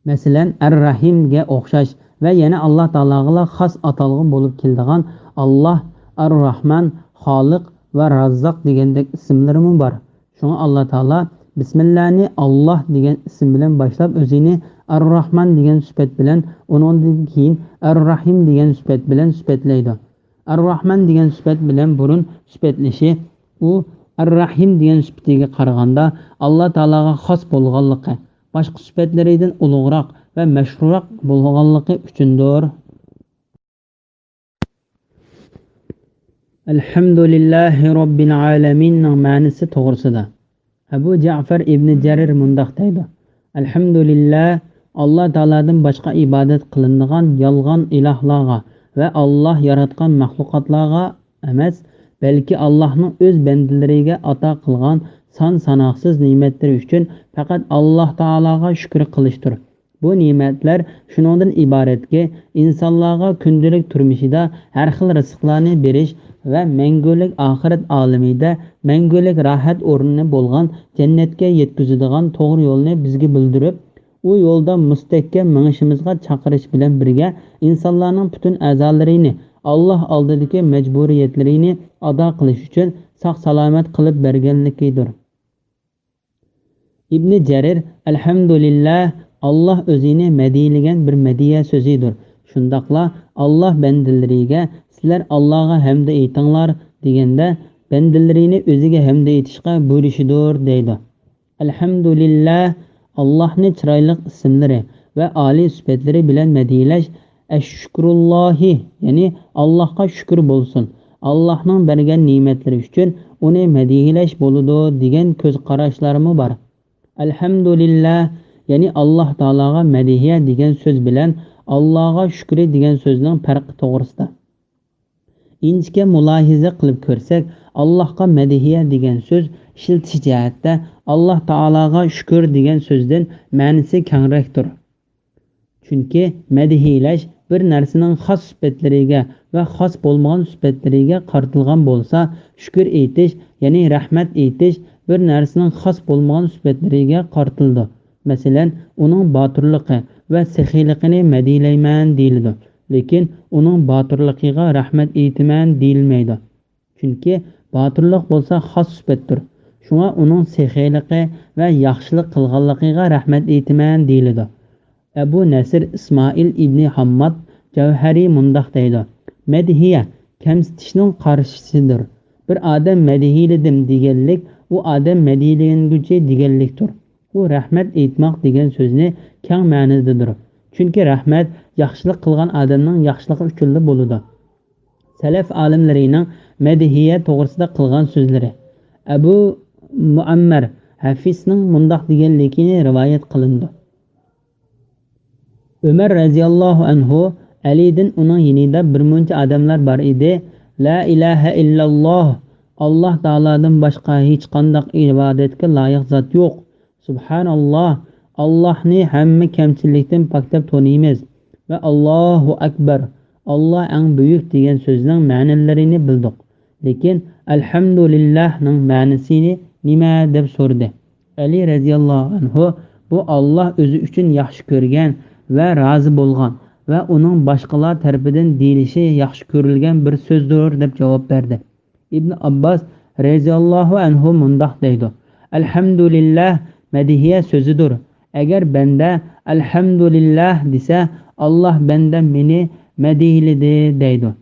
مەسىلەن، ئەر-راھىمگە ئوخشاش ۋە يەنە ئاللاھ تائالاغىلا خاس ئاتالغۇ بولۇپ كېلىدىغان ئاللاھ، ئەر-راھمان، خالىق ۋە راززاق دېگەندەك ئىسىملىرىمۇ بار. شۇڭا ئاللاھ تائالا بىسمىللانى ئاللاھ دېگەن ئىسىم بىلەن باشلاپ، ئۆزىنى ئەر-راھمان دېگەن سۈپەت بىلەن، ئۇنىڭدىن كېيىن ئەر-راھىم دېگەن سۈپەت بىلەن سۈپەتلەيدۇ. ئەر-راھمان دېگەن سۈپەت بىلەن بۇرۇن سۈپەتلىشى، ئۇ ئەر-راھىم دېگەن سۈپىتىگە قارىغاندا ئاللاھ تائالاغا خاس بولغانلىقى، باشقا سۈپەتلىرىدىن ئۇلۇغراق ۋە مەشھۇرراق بولغانلىقى ئۈچۈندۇر. ئەلھەمدۇلىللاھى رەببىل ئالەمىننىڭ مەنىسى توغرىسىدا ئەبۇ جەئفەر ئىبنى جەرىر مۇنداق دەيدۇ: ئەلھەمدۇلىللا، ئاللاھ تائالادىن باشقا ئىبادەت قىلىنىدىغان يالغان ئىلاھلارغا ۋە ئاللاھ ياراتقان مەخلۇقاتلارغا ئەمەس، بەلكى ئاللاھنىڭ ئۆز بەندىلىرىگە ئاتا قىلغان سان-ساناقسىز نېمەتلىرى ئۈچۈن پەقەت ئاللاھ تائالاغا شۈكۈر قىلىشتۇر. بۇ نېمەتلەر شۇنىڭدىن ئىبارەتكى، ئىنسانلارغا كۈندىلىك تۇرمۇشىدا ھەر خىل رىزىقلارنى بېرىش ۋە مەڭگۈلۈك ئاخىرەت ئالىمىدە مەڭگۈلۈك راھەت ئورنى بولغان جەننەتكە يەتكۈزىدىغان توغرا يولنى بىزگە بىلدۈرۈپ، ئۇ يولدا مۇستەھكەم مېڭىشىمىزغا چاقىرىش بىلەن بىرگە، ئىنسانلارنىڭ پۈتۈن ئەزالىرىنى ئاللاھ ئالدىدىكى مەجبۇرىيەتلىرىنى ئادا قىلىش ئۈچۈن ساق-سالامەت قىلىپ بەرگەنلىكىدۇر. ئىبنى جەرىر، ئەلھەمدۇلىللا، ئاللاھ ئۆزىنى مەدھىيلىگەن بىر مەدھىيە سۆزىدۇر. شۇنداقلا ئاللاھ بەندىلىرىگە، سىلەر ئاللاھقا ھەمدۇ ئېيتىڭلار دېگەندە، بەندىلىرىنى ئۆزىگە ھەمدۇ ئېيتىشقا بۇيرۇشىدۇر دەيدۇ. ئەلھەمدۇلىللا، ئاللاھنى چىرايلىق ئىسىملىرى ۋە ئالىي سۈپەتلىرى بىلەن مەدھىيلەش، ئەششۇكرۇللاھى، يەنى ئاللاھقا شۈكۈر بولسۇن، ئاللاھنىڭ بەرگەن نېمەتلىرى ئۈچۈن ئۇنى مەدھىيلەش بولىدۇ، دېگەن كۆز قاراشلارمۇ بار. ئەلھەمدۇلىللا، يەنى ئاللاھ تائالاغا مەدھىيە دېگەن سۆز بىلەن ئاللاھقا شۈكرى دېگەن سۆزنىڭ پەرقى توغرىسىدا ئىنچىكە مۇلاھىزە قىلىپ كۆرسەك، ئاللاھقا مەدھىيە دېگەن سۆز ئىشلىتىش جەھەتتە ئاللاھ تائالاغا شۈكۈر دېگەن سۆزدىن مەنىسى كەڭرەكتۇر. چۈنكى مەدھىيلەش بىر نەرسىنىڭ خاس سۈپەتلىرىگە ۋە خاس بولمىغان سۈپەتلىرىگە قارىتىلغان بولسا، شۈكۈر ئېيتىش، يەنى رەھمەت ئېيتىش بىر نەرسىنىڭ خاس بولمىغان سۈپەتلىرىگە قارىتىلىدۇ. مەسىلەن، ئۇنىڭ باتۇرلۇقى ۋە سېخىيلىقىنى مەدھىيلەيمەن دېيىلىدۇ. لېكىن ئۇنىڭ باتۇرلۇقىغا رەھمەت ئېيتىمەن دېيىلمەيدۇ. چۈنكى باتۇرلۇق بولسا خاس سۈپەتتۇر. شۇڭا ئۇنىڭ سېخىيلىقى ۋە ياخشىلىق قىلغانلىقىغا رەھمەت ئېيتىمەن دېيىلىدۇ. ئەبۇ نەسىر ئىسمائىل ئىبنى ھامماد جەۋھەرى مۇنداق دەيدۇ: مەدھىيە كەمسىتىشنىڭ قارشىسىدۇر. بىر ئادەم مەدھىيلىدىم دېگەنلىك ئۇ ئادەم مەدھىيلىگەنگۈچى دېگەنلىكتۇر. ئۇ رەھمەت ئېيتماق دېگەن سۆزنى كەڭ مەنىدىدۇر. چۈنكى رەھمەت ياخشىلىق قىلغان ئادەمنىڭ ياخشىلىقى ئۈچۈنلا بولىدۇ. سەلەف ئالىملىرىنىڭ مەدھىيە توغرىسىدا قىلغان سۆزلىرى. ئەبۇ مۇئەممەر ھەفىسنىڭ مۇنداق دېگەنلىكىنى رىۋايەت قىلىنىدۇ. ئۆمەر رەزىياللاھۇ ئەنھۇ ئەلىدىن ئۇنىڭ يېنىدا بىر مۇنچە ئادەملەر بار ئىدى. لا ئىلاھە ئىللاللاھ، ئاللاھ تائالادىن باشقا ھېچقانداق ئىبادەتكە لايىق زات يوق. سۇبھاناللاھ، ئاللاھنى ھەممە كەمچىلىكتىن پاكلاپ تونۇيمىز ۋە ئاللاھۇ ئەكبەر، ئاللاھ ئەڭ بۈيۈك دېگەن سۆزنىڭ مەنىلىرىنى بىلدۇق. لېكىن ئەلھەمدۇلىللاھنىڭ مەنىسى نېمە؟ دەپ سورىدى. ئەلى رەزىياللاھۇ ئەنھۇ، بۇ ئاللاھ ئۆزى ئۈچۈن ياخشى كۆرگەن ۋە رازى بولغان ۋە ئۇنىڭ باشقىلار تەرىپىدىن دېيىلىشى ياخشى كۆرۈلگەن بىر سۆزدۇر، دەپ جاۋاب بەردى. ئىبن ئابباس رەزىياللاھۇ ئەنھۇ مۇنداق دەيدۇ: ئەلھەمدۇلىللاھ مەدھىيە سۆزىدۇر. ئەگەر بەندە ئەلھەمدۇلىللاھ دېسە، ئاللاھ بەندەم مېنى مەدھىيلىدى دەيدۇ.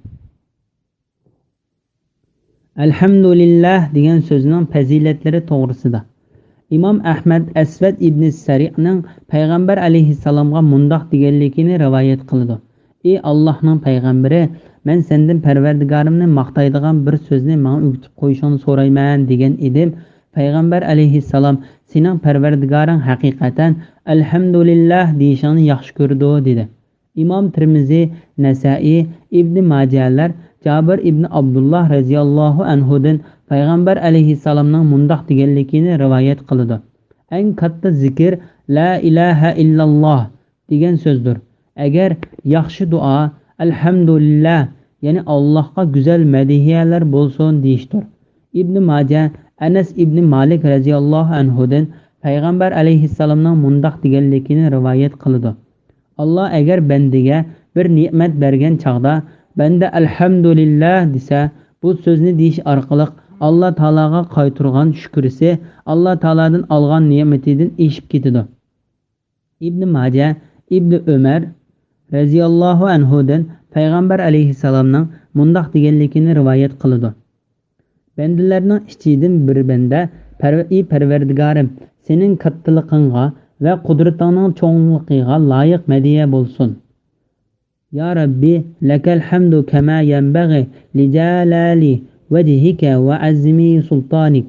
ئەلھەمدۇلىللاھ دېگەن سۆزنىڭ پەزىلەتلىرى توغرىسىدا. ئىمام ئەھمەد ئەسۋەد ئىبنى سەرىئنىڭ پەيغەمبەر ئەلەيھىسسالامغا مۇنداق دېگەنلىكىنى رىۋايەت قىلىدۇ: ئى ئاللاھنىڭ پەيغەمبىرى، مەن سەندىن پەرۋەردىگارىمنى ماختايدىغان بىر سۆزنى ماڭا ئۆگىتىپ قويۇشۇڭنى سورايمەن، دېگەن ئىدىم. پەيغەمبەر ئەلەيھىسسالام، سېنىڭ پەرۋەردىگارىڭ ھەقىقەتەن ئەلھەمدۇلىللاھ دېيىشىڭنى ياخشى كۆرىدۇ، دېدى. ئىمام تىرمىزى، نەسائىي، ئىبنى ماجەلەر جابىر ئىبنى ئابدۇللاھ رەزىياللاھۇ ئەنھۇدىن پەيغەمبەر ئەلەيھىسسالامنىڭ مۇنداق دېگەنلىكىنى رىۋايەت قىلىدۇ: ئەڭ كاتتا زىكىر لا ئىلاھە ئىللاللاھ دېگەن سۆزدۇر. ئەگەر ياخشى دۇئا ئەلھەمدۇلىللاھ، يەنى ئاللاھقا گۈزەل مەدھىيەلەر بولسۇن دېيىشتۇر. ئىبنى ماجە ئەنەس ئىبنى مالىك رەزىياللاھۇ ئەنھۇدىن پەيغەمبەر ئەلەيھىسسالامنىڭ مۇنداق دېگەنلىكىنى رىۋايەت قىلىدۇ: ئاللاھ ئەگەر بەندىگە بىر نېمەت بەرگەن چاغدا، بەندە ئەلھەمدۇلىللاھ دېسە، بۇ سۆزنى دېيىش ئارقىلىق ئاللاھ تائالاغا قايتۇرغان شۈكرىسى ئاللاھ تائالادىن ئالغان نېمىتىدىن ئېشىپ كېتىدۇ. ئىبنى ماجە ئىبنى ئۆمەر رەزىياللاھۇ ئەنھۇدىن پەيغەمبەر ئەلەيھىسسالامنىڭ مۇنداق دېگەنلىكىنى رىۋايەت قىلىدۇ: بەندىلەرنىڭ ئىچىدىن بىر بەندە، پەرۋە-، ئى پەرۋەردىگارىم، سېنىڭ كاتتىلىقىڭغا ۋە قۇدرىتىڭنىڭ چوڭلۇقىغا لايىق مەدھىيە بولسۇن. يا رەببى، لەكەل ھەمدۇ كەما يەنبەغى لىجالالى ۋەجھىكە ۋە ئەزىمى سۇلتانىك.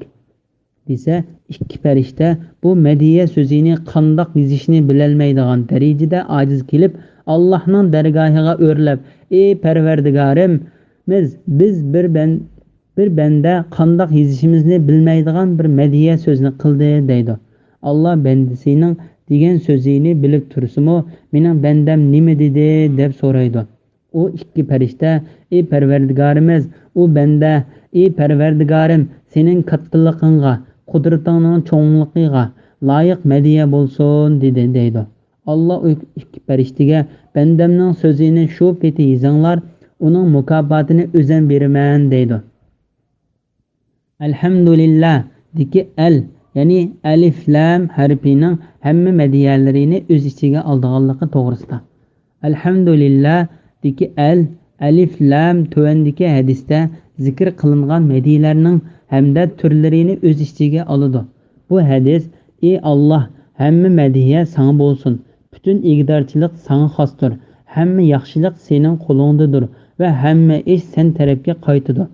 دېسە، ئىككى پەرىشتە بۇ مەدھىيە سۆزىنى قانداق يېزىشنى بىلەلمەيدىغان دەرىجىدە ئاجىز كېلىپ، ئاللاھنىڭ دەرگاھىغا ئۆرلەپ، ئى پەرۋەردىگارىمىز، بىز بىر بەن-، بىر بەندە قانداق يېزىشىمىزنى بىلمەيدىغان بىر مەدھىيە سۆزنى قىلدى، دەيدۇ. ئاللاھ بەندىسىنىڭ دېگەن سۆزىنى بىلىپ تۇرسىمۇ، مېنىڭ بەندەم نېمە دېدى؟ دەپ سورايدۇ. ئۇ ئىككى پەرىشتە، ئى پەرۋەردىگارىمىز، ئۇ بەندە، ئى پەرۋەردىگارىم، سېنىڭ كاتتىلىقىڭغا، قۇدرىتىڭنىڭ چوڭلۇقىغا لايىق مەدھىيە بولسۇن، دېدى، دەيدۇ. ئاللاھ ئۇ ئىككى پەرىشتىگە، بەندەمنىڭ سۆزىنى شۇ پېتى يېزىڭلار، ئۇنىڭ مۇكاپاتىنى ئۆزەم بېرىمەن، دەيدۇ. ئەلھەمدۇلىللاھدىكى ئەل، يەنى ئەلىف لام ھەرپىنىڭ ھەممە مەدھىيەلىرىنى ئۆز ئىچىگە ئالىدىغانلىقى توغرىسىدا. ئەلھەمدۇلىللاھدىكى ئەل، ئەلىف لام تۆۋەندىكى ھەدىستە زىكىر قىلىنغان مەدھىيەلەرنىڭ ھەمدە تۈرلىرىنى ئۆز ئىچىگە ئالىدۇ. بۇ ھەدىس، ئى ئاللاھ، ھەممە مەدھىيە ساڭا بولسۇن، پۈتۈن ئىگىدارچىلىق ساڭا خاستۇر، ھەممە ياخشىلىق سېنىڭ قولۇڭدىدۇر ۋە ھەممە ئىش سەن تەرەپكە قايتىدۇ.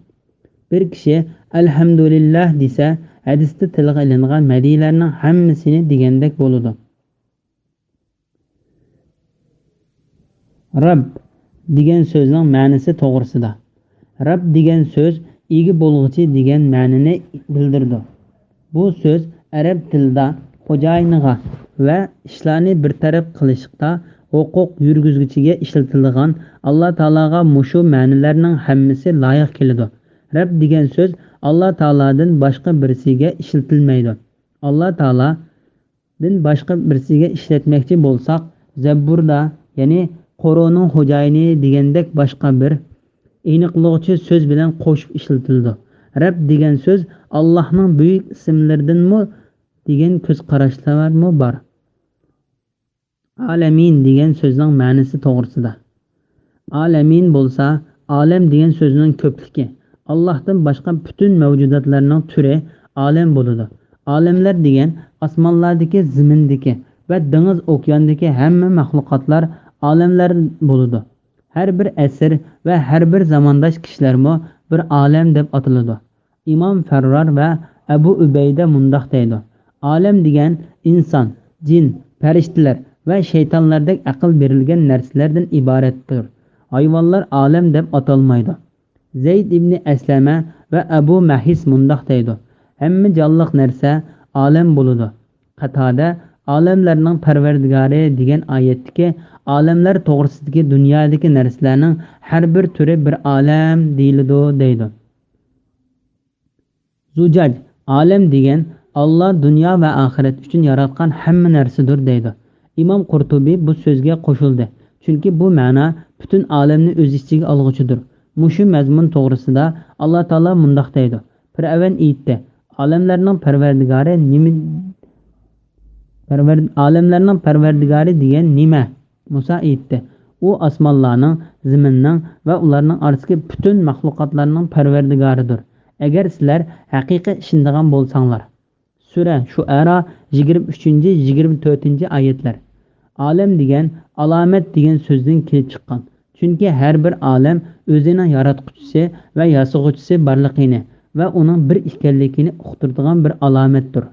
بىر كىشى ئەلھەمدۇلىللاھ دېسە، ھەدىستە تىلغا ئېلىنغان مەدھىيەلەرنىڭ ھەممىسىنى دېگەندەك بولىدۇ. رەب دېگەن سۆزنىڭ مەنىسى توغرىسىدا. رەب دېگەن سۆز ئىگە بولغۇچى دېگەن مەنىنى بىلدۈرىدۇ. بۇ سۆز ئەرەب تىلىدا خوجايىنغا ۋە ئىشلارنى بىر تەرەپ قىلىشتا ھوقۇق يۈرگۈزگۈچىگە ئىشلىتىلىدىغان، ئاللا تائالاغا مۇشۇ مەنىلەرنىڭ ھەممىسى لايىق كېلىدۇ. رەب دېگەن سۆز ئاللا تائالادىن باشقا بىرسىگە ئىشلىتىلمەيدۇ. ئاللا تائالادىن باشقا بىرسىگە ئىشلەتمەكچى بولساق، زەبۇردا، يەنى قورۇنىڭ خوجايىنى دېگەندەك باشقا بىر ئېنىقلىغۇچى سۆز بىلەن قوشۇپ ئىشلىتىلىدۇ. رەب دېگەن سۆز ئاللاھنىڭ بۈيۈك ئىسىملىرىدىنمۇ دېگەن كۆز قاراشلارمۇ بار. ئالەمىن دېگەن سۆزنىڭ مەنىسى توغرىسىدا. ئالەمىن بولسا، ئالەم دېگەن سۆزنىڭ كۆپلۈكى. ئاللاھتىن باشقا پۈتۈن مەۋجۇداتلارنىڭ تۈرى ئالەم بولىدۇ. ئالەملەر دېگەن ئاسمانلاردىكى، زېمىندىكى ۋە دېڭىز، ئوكياندىكى ھەممە مەخلۇقاتلار ئالەملەر بولىدۇ. ھەر بىر ئەسىر ۋە ھەر بىر زامانداش كىشىلەرمۇ بىر ئالەم دەپ ئاتىلىدۇ. ئىمام فەررار ۋە ئەبۇ ئۈبەيدە مۇنداق دەيدۇ: ئالەم دېگەن ئىنسان، جىن، پەرىشتىلەر ۋە شەيتانلاردەك ئەقىل بېرىلگەن نەرسىلەردىن ئىبارەتتۇر. ھايۋانلار ئالەم دەپ ئاتالمايدۇ. زەيد ئىبنى ئەسلەمە ۋە ئەبۇ مەھىس مۇنداق دەيدۇ: ھەممە جانلىق نەرسە ئالەم بولىدۇ. قاتادە ئالەملەرنىڭ پەرۋەردىگارى دېگەن ئايەتتىكى ئالەملەر توغرىسىدىكى دۇنيادىكى نەرسىلەرنىڭ ھەر بىر تۈرى بىر ئالەم دېيىلىدۇ دەيدۇ. زۇجاج، ئالەم دېگەن ئاللا دۇنيا ۋە ئاخىرەت ئۈچۈن ياراتقان ھەممە نەرسىدۇر دەيدۇ. ئىمام قۇرتۇبى بۇ سۆزگە قوشۇلدى، چۈنكى بۇ مەنا پۈتۈن ئالەمنى ئۆز ئىچىگە ئالغۇچىدۇر. مۇشۇ مەزمۇن توغرىسىدا ئاللا تائالا مۇنداق دەيدۇ: پىرئەۋن ئېيتتى: ئالەملەرنىڭ پەرۋەردىگارى نېمە؟ پەرۋەر-، ئالەملەرنىڭ پەرۋەردىگارى دېگەن نېمە؟ مۇسا ئېيتتى: ئۇ ئاسمانلارنىڭ، زېمىننىڭ ۋە ئۇلارنىڭ ئارىسىدىكى پۈتۈن مەخلۇقاتلارنىڭ پەرۋەردىگارىدۇر، ئەگەر سىلەر ھەقىقىي ئىشىنىدىغان بولساڭلار. سۈرە شۇئەرا، يىگىرمە ئۈچىنچى، يىگىرمە تۆتىنچى ئايەتلەر. ئالەم دېگەن ئالامەت دېگەن سۆزدىن كېلىپ چىققان. چۈنكى ھەر بىر ئالەم ئۆزىنىڭ ياراتقۇچىسى ۋە ياسىغۇچىسى بارلىقىنى ۋە ئۇنىڭ بىر ئىكەنلىكىنى ئۇقتۇرىدىغان بىر ئالامەتتۇر.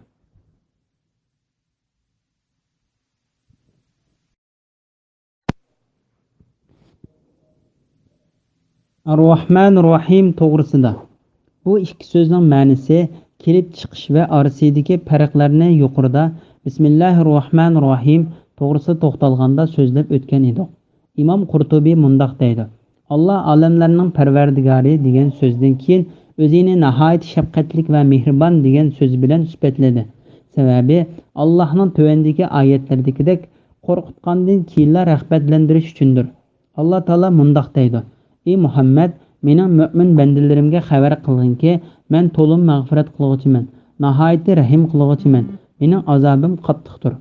ئەر-راھمان رەھىم توغرىسىدا. بۇ ئىككى سۆزنىڭ مەنىسى، كېلىپ چىقىش ۋە ئارىسىدىكى پەرقلەرنى يۇقىرىدا بىسمىللاھىر راھمانىر راھىم توغرىسىدا توختالغاندا سۆزلەپ ئۆتكەن ئىدۇق. ئىمام قۇرتۇبى مۇنداق دەيدۇ: ئاللا ئالەملەرنىڭ پەرۋەردىگارى دېگەن سۆزدىن كېيىن ئۆزىنى ناھايىتى شەپقەتلىك ۋە مېھرىبان دېگەن سۆز بىلەن سۈپەتلىدى. سەۋەبى، ئاللاھنىڭ تۆۋەندىكى ئايەتلەردىكىدەك قورقۇتقاندىن كېيىنلا رەغبەتلەندۈرۈش ئۈچۈندۇر. ئاللا تائالا مۇنداق دەيدۇ: ئى مۇھەممەد، مېنىڭ مۆمىن بەندىلىرىمگە خەۋەر قىلغىنكى، مەن تولىمۇ مەغپىرەت قىلغۇچىمەن، ناھايىتى رەھىم قىلغۇچىمەن، مېنىڭ ئازابىم قاتتىقتۇر.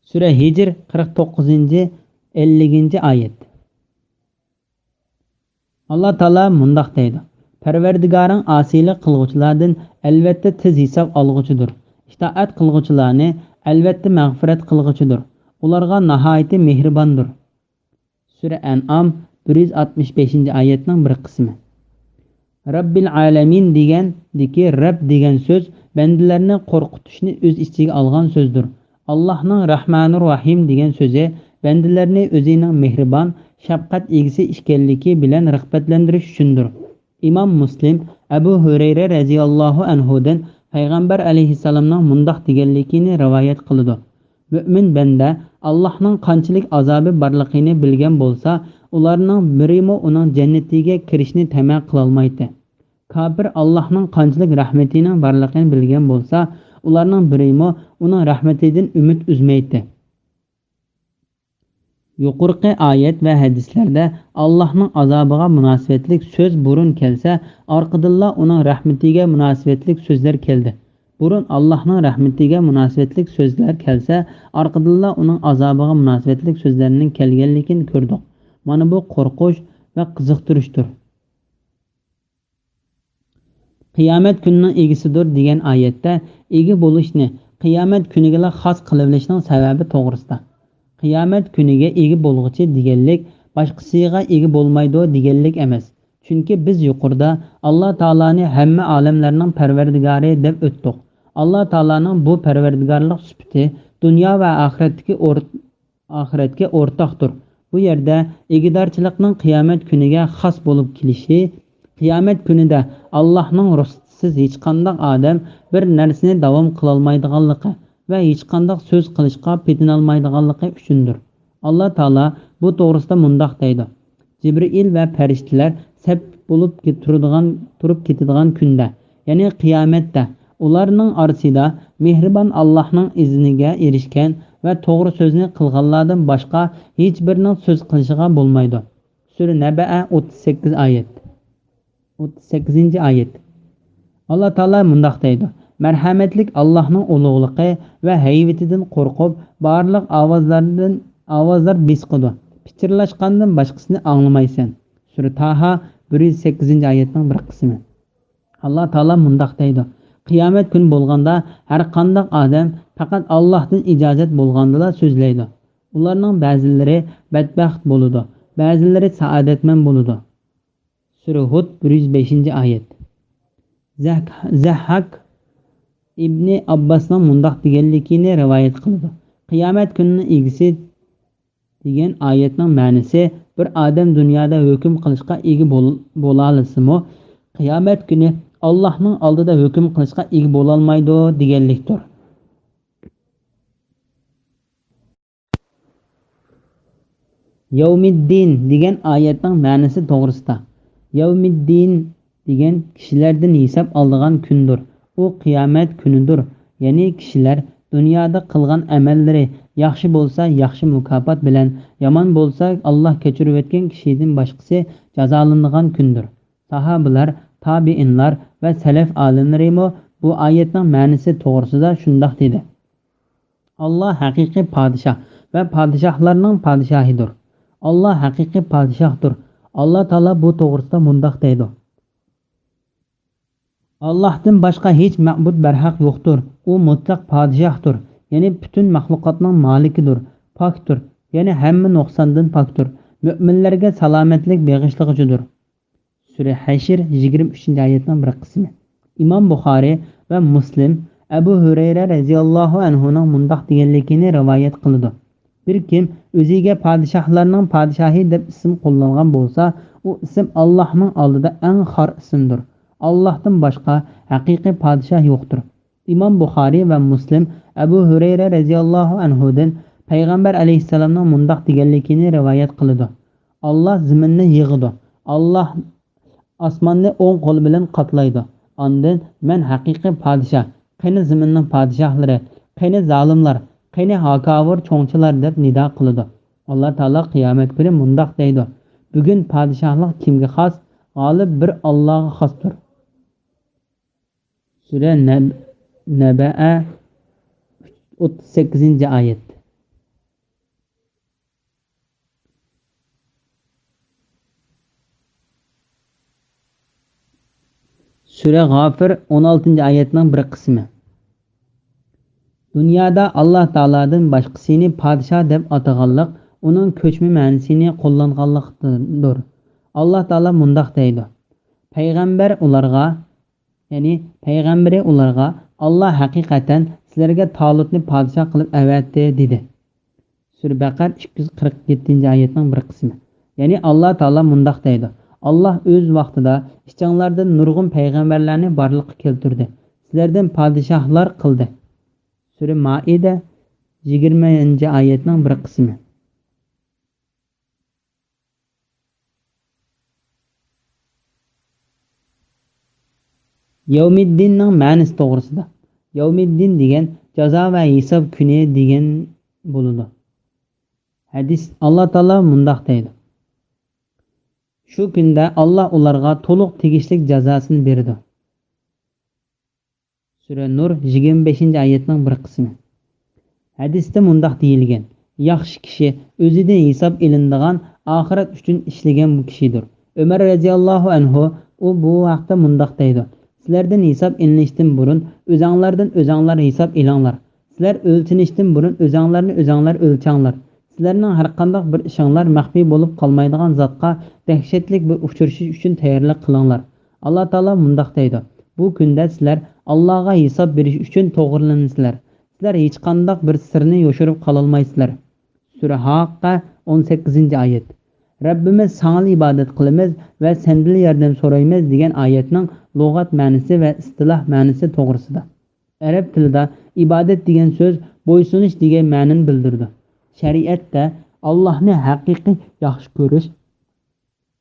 سۈرە ھىجر، قىرىق توققۇزىنچى، ئەللىكىنچى ئايەت. ئاللا تائالا مۇنداق دەيدۇ: پەرۋەردىگارىڭ ئاسىيلىق قىلغۇچىلاردىن ئەلۋەتتە تېز ھېساب ئالغۇچىدۇر، ئىتائەت قىلغۇچىلارنى ئەلۋەتتە مەغپىرەت قىلغۇچىدۇر، ئۇلارغا ناھايىتى مېھرىباندۇر. سۈرە ئەنئام، بىر يۈز ئاتمىش بەشىنچى ئايەتنىڭ بىر قىسمى. رەببىل ئالەمىن دېگەندىكى رەب دېگەن سۆز بەندىلەرنى قورقۇتۇشنى ئۆز ئىچىگە ئالغان سۆزدۇر. ئاللاھنىڭ رەھمانىر رەھىم دېگەن سۆزى بەندىلەرنى ئۆزىنىڭ مېھرىبان، شەپقەت ئىگىسى ئىكەنلىكى بىلەن رىغبەتلەندۈرۈش ئۈچۈندۇر. ئىمام مۇسلىم ئەبۇ ھۇرەيرە رەزىياللاھۇ ئەنھۇدىن پەيغەمبەر ئەلەيھىسسالامنىڭ مۇنداق دېگەنلىكىنى رىۋايەت قىلىدۇ: مۆمىن بەندە ئاللاھنىڭ قانچىلىك ئازابى بارلىقىنى بىلگەن بولسا، ئۇلارنىڭ بىرىمۇ ئۇنىڭ جەننىتىگە كىرىشنى تەمە قىلالمايتتى. كاپىر ئاللاھنىڭ قانچىلىك رەھمىتىنىڭ بارلىقىنى بىلگەن بولسا، ئۇلارنىڭ بىرىمۇ ئۇنىڭ رەھمىتىدىن ئۈمىد ئۈزمەيتتى. يۇقىرىقى ئايەت ۋە ھەدىسلەردە ئاللاھنىڭ ئازابىغا مۇناسىۋەتلىك سۆز بۇرۇن كەلسە، ئارقىدىنلا ئۇنىڭ رەھمىتىگە مۇناسىۋەتلىك سۆزلەر كەلدى. بۇرۇن ئاللاھنىڭ رەھمىتىگە مۇناسىۋەتلىك سۆزلەر كەلسە، ئارقىدىنلا ئۇنىڭ ئازابىغا مۇناسىۋەتلىك سۆزلەرنىڭ كەلگەنلىكىنى كۆردۇق. مانا بۇ قورقۇش ۋە قىزىقتۇرۇشتۇر. قىيامەت كۈنىنىڭ ئىگىسىدۇر دېگەن ئايەتتە ئىگە بولۇشنى قىيامەت كۈنىگىلا خاس قىلىۋېلىشنىڭ سەۋەبى توغرىسىدا. قىيامەت كۈنىگە ئىگە بولغۇچى دېگەنلىك باشقىسىغا ئىگە بولمايدۇ دېگەنلىك ئەمەس. چۈنكى بىز يۇقىرىدا ئاللا تائالانى ھەممە ئالەملەرنىڭ پەرۋەردىگارى دەپ ئۆتتۇق. ئاللا تائالانىڭ بۇ پەرۋەردىگارلىق سۈپىتى دۇنيا ۋە ئاخىرەتتىكى ئور-، ئاخىرەتكە ئورتاقتۇر. بۇ يەردە ئىگىدارچىلىقنىڭ قىيامەت كۈنىگە خاس بولۇپ كېلىشى، قىيامەت كۈنىدە ئاللاھنىڭ رۇخسىتىسىز ھېچقانداق ئادەم بىر نەرسىنى داۋام قىلالمايدىغانلىقى ۋە ھېچقانداق سۆز قىلىشقا پېتىنالمايدىغانلىقى ئۈچۈندۇر. ئاللا تائالا بۇ توغرىسىدا مۇنداق دەيدۇ: جىبرىئىل ۋە پەرىشتىلەر سەپ بولۇپ كېت-، تۇرىدىغان، تۇرۇپ كېتىدىغان كۈندە، يەنى قىيامەتتە، ئۇلارنىڭ ئارىسىدا مېھرىبان ئاللاھنىڭ ئىزنىگە ئېرىشكەن ۋە توغرا سۆزنى قىلغانلاردىن باشقا ھېچبىرىنىڭ سۆز قىلىشىغا بولمايدۇ. سۈرە نەبەئە، ئوتتۇز سەككىز ئايەت. ئوتتۇز سەككىزىنچى ئايەت. ئاللا تائالا مۇنداق دەيدۇ: مەرھەمەتلىك ئاللاھنىڭ ئۇلۇغلۇقى ۋە ھەيۋىتىدىن قورقۇپ، بارلىق ئاۋازلاردىن، ئاۋازلار بېسىقىدۇ. پىچىرلاشقاندىن باشقىسىنى ئاڭلىمايسەن. سۈرە تاھا، بىر يۈز سەككىزىنچى ئايەتنىڭ بىر قىسمى. ئاللا تائالا مۇنداق دەيدۇ: قىيامەت كۈنى بولغاندا، ھەر قانداق ئادەم پەقەت ئاللاھتىن ئىجازەت بولغاندىلا سۆزلەيدۇ. ئۇلارنىڭ بەزىلىرى بەتبەخت بولىدۇ، بەزىلىرى سائادەتمەن بولىدۇ. سۈرە ھۇد، بىر يۈز بەشىنچى ئايەت. زەھ-، زەھھاك، ئىبنى ئابباسنىڭ مۇنداق دېگەنلىكىنى رىۋايەت قىلىدۇ: «قىيامەت كۈنىنىڭ ئىگىسى» دېگەن ئايەتنىڭ مەنىسى، بىر ئادەم دۇنيادا ھۆكۈم قىلىشقا ئىگە بول-، بولالىسىمۇ، قىيامەت كۈنى ئاللاھنىڭ ئالدىدا ھۆكۈم قىلىشقا ئىگە بولالمايدۇ دېگەنلىكتۇر. يەۋمىددىن دېگەن ئايەتنىڭ مەنىسى توغرىسىدا. يەۋمىددىن دېگەن كىشىلەردىن ھېساب ئالىدىغان كۈندۇر. ئۇ قىيامەت كۈنىدۇر. يەنى كىشىلەر دۇنيادا قىلغان ئەمەللىرى ياخشى بولسا، ياخشى مۇكاپات بىلەن، يامان بولسا، ئاللا كەچۈرۈۋەتكەن كىشىدىن باشقىسى جازالىنىدىغان كۈندۇر. ساھابىلار، تابىئىنلار ۋە سەلەف ئالىملىرىمۇ بۇ ئايەتنىڭ مەنىسى توغرىسىدا شۇنداق دېدى: «ئاللا ھەقىقىي پادىشاھ ۋە پادىشاھلارنىڭ پادىشاھىدۇر. ئاللا ھەقىقىي پادىشاھتۇر. ئاللا تائالا بۇ توغرىسىدا مۇنداق دەيدۇ: ئاللاھتىن باشقا ھېچ مەبۇد بەرھەق يوقتۇر. ئۇ مۇتلەق پادىشاھتۇر، يەنى پۈتۈن مەخلۇقاتنىڭ مالىكىدۇر، پاكتۇر، يەنى ھەممە نۇقساندىن پاكتۇر، مۆمىنلەرگە سالامەتلىك بېغىشلىغۇچىدۇر.» سۈرە ھەشر، يىگىرمە ئۈچىنچى ئايەتنىڭ بىر قىسمى. ئىمام بۇخارى ۋە مۇسلىم ئەبۇ ھۈرەيرە رەزىياللاھۇ ئەنھۇنىڭ مۇنداق دېگەنلىكىنى رىۋايەت قىلىدۇ: «بىر كىم ئۆزىگە پادىشاھلارنىڭ پادىشاھى دەپ ئىسىم قوللانغان بولسا، ئۇ ئىسىم ئاللاھنىڭ ئالدىدا ئەڭ خار ئىسىمدۇر. ئاللاھتىن باشقا ھەقىقىي پادىشاھ يوقتۇر.» ئىمام بۇخارى ۋە مۇسلىم ئەبۇ ھۈرەيرە رەزىياللاھۇ ئەنھۇدىن پەيغەمبەر ئەلەيھىسسالامنىڭ مۇنداق دېگەنلىكىنى رىۋايەت قىلىدۇ: «ئاللا زېمىننى يىغىدۇ. ئاللا ئاسماننى ئوڭ قولى بىلەن قاپلايدۇ. ئاندىن، مەن ھەقىقىي پادىشاھ، قېنى زېمىننىڭ پادىشاھلىرى، قېنى زالىملار، قېنى ھاكاۋۇر چوڭچىلار دەپ نىدا قىلىدۇ.» ئاللا تائالا قىيامەت كۈنى مۇنداق دەيدۇ: «بۈگۈن پادىشاھلىق كىمگە خاس؟ غالىب بىر ئاللاغا خاستۇر.» سۈرە نەب-، نەبەئە، ئوتتۇز سەككىزىنچى ئايەت. سۈرە غافىر، ئون ئالتىنچى ئايەتنىڭ بىر قىسمى. دۇنيادا ئاللا تائالادىن باشقىسىنى پادىشاھ دەپ ئاتىغانلىق ئۇنىڭ كۆچمە مەنىسىنى قوللانغانلىقتىندۇر. ئاللا تائالا مۇنداق دەيدۇ: پەيغەمبەر ئۇلارغا، يەنى پەيغەمبىرى ئۇلارغا، «ئاللا ھەقىقەتەن سىلەرگە تالۇتنى پادىشاھ قىلىپ ئەۋەتتى» دېدى. سۈرە بەقەر، ئىككى يۈز قىرىق يەتتىنچى ئايەتنىڭ بىر قىسمى. يەنى ئاللا تائالا مۇنداق دەيدۇ: «ئاللا ئۆز ۋاقتىدا ئىچىڭلاردىن نۇرغۇن پەيغەمبەرلەرنى بارلىققا كەلتۈردى، سىلەردىن پادىشاھلار قىلدى.» سۈرە مائىدە، يىگىرمىنچى ئايەتنىڭ بىر قىسمى. يەۋمىددىننىڭ مەنىسى توغرىسىدا. يەۋمىددىن دېگەن جازا ۋە ھېساب كۈنى دېگەن بولىدۇ. ھەدىس، ئاللا تائالا مۇنداق دەيدۇ: «شۇ كۈندە ئاللا ئۇلارغا تولۇق تېگىشلىك جازاسىنى بېرىدۇ.» سۈرە نۇر، يىگىرمە بەشىنچى ئايەتنىڭ بىر قىسمى. ھەدىستە مۇنداق دېيىلگەن: «ياخشى كىشى ئۆزىدىن ھېساب ئېلىنىدىغان، ئاخىرەت ئۈچۈن ئىشلىگەن كىشىدۇر.» ئۆمەر رەزىياللاھۇ ئەنھۇ، ئۇ بۇ ھەقتە مۇنداق دەيدۇ: «سىلەردىن ھېساب ئېلىنىشتىن بۇرۇن ئۆزەڭلاردىن ئۆزەڭلار ھېساب ئېلىڭلار. سىلەر ئۆلچىنىشتىن بۇرۇن ئۆزەڭلارنى ئۆزەڭلار ئۆلچەڭلار. سىلەرنىڭ ھەرقانداق بىر ئىشىڭلار مەخپىي بولۇپ قالمايدىغان زاتقا دەھشەتلىك بىر ئۇچرىشىش ئۈچۈن تەييارلىق قىلىڭلار.» ئاللا تائالا مۇنداق دەيدۇ: «بۇ كۈندە سىلەر ئاللاغا ھېساب بېرىش ئۈچۈن توغرىلىنىسىلەر. سىلەر ھېچقانداق بىر سىرنى يوشۇرۇپ قالالمايسىلەر.» سۈرە ھاققە، ئون سەككىزىنچى ئايەت. «رەببىمىز ساڭىلا ئىبادەت قىلىمىز ۋە سەندىلا ياردەم سورايمىز» دېگەن ئايەتنىڭ لۇغەت مەنىسى ۋە ئىستىلاھ مەنىسى توغرىسىدا. ئەرەب تىلىدا ئىبادەت دېگەن سۆز بويسۇنۇش دېگەن مەنىنى بىلدۈرىدۇ. شەرىئەتتە ئاللاھنى ھەقىقىي ياخشى كۆرۈش،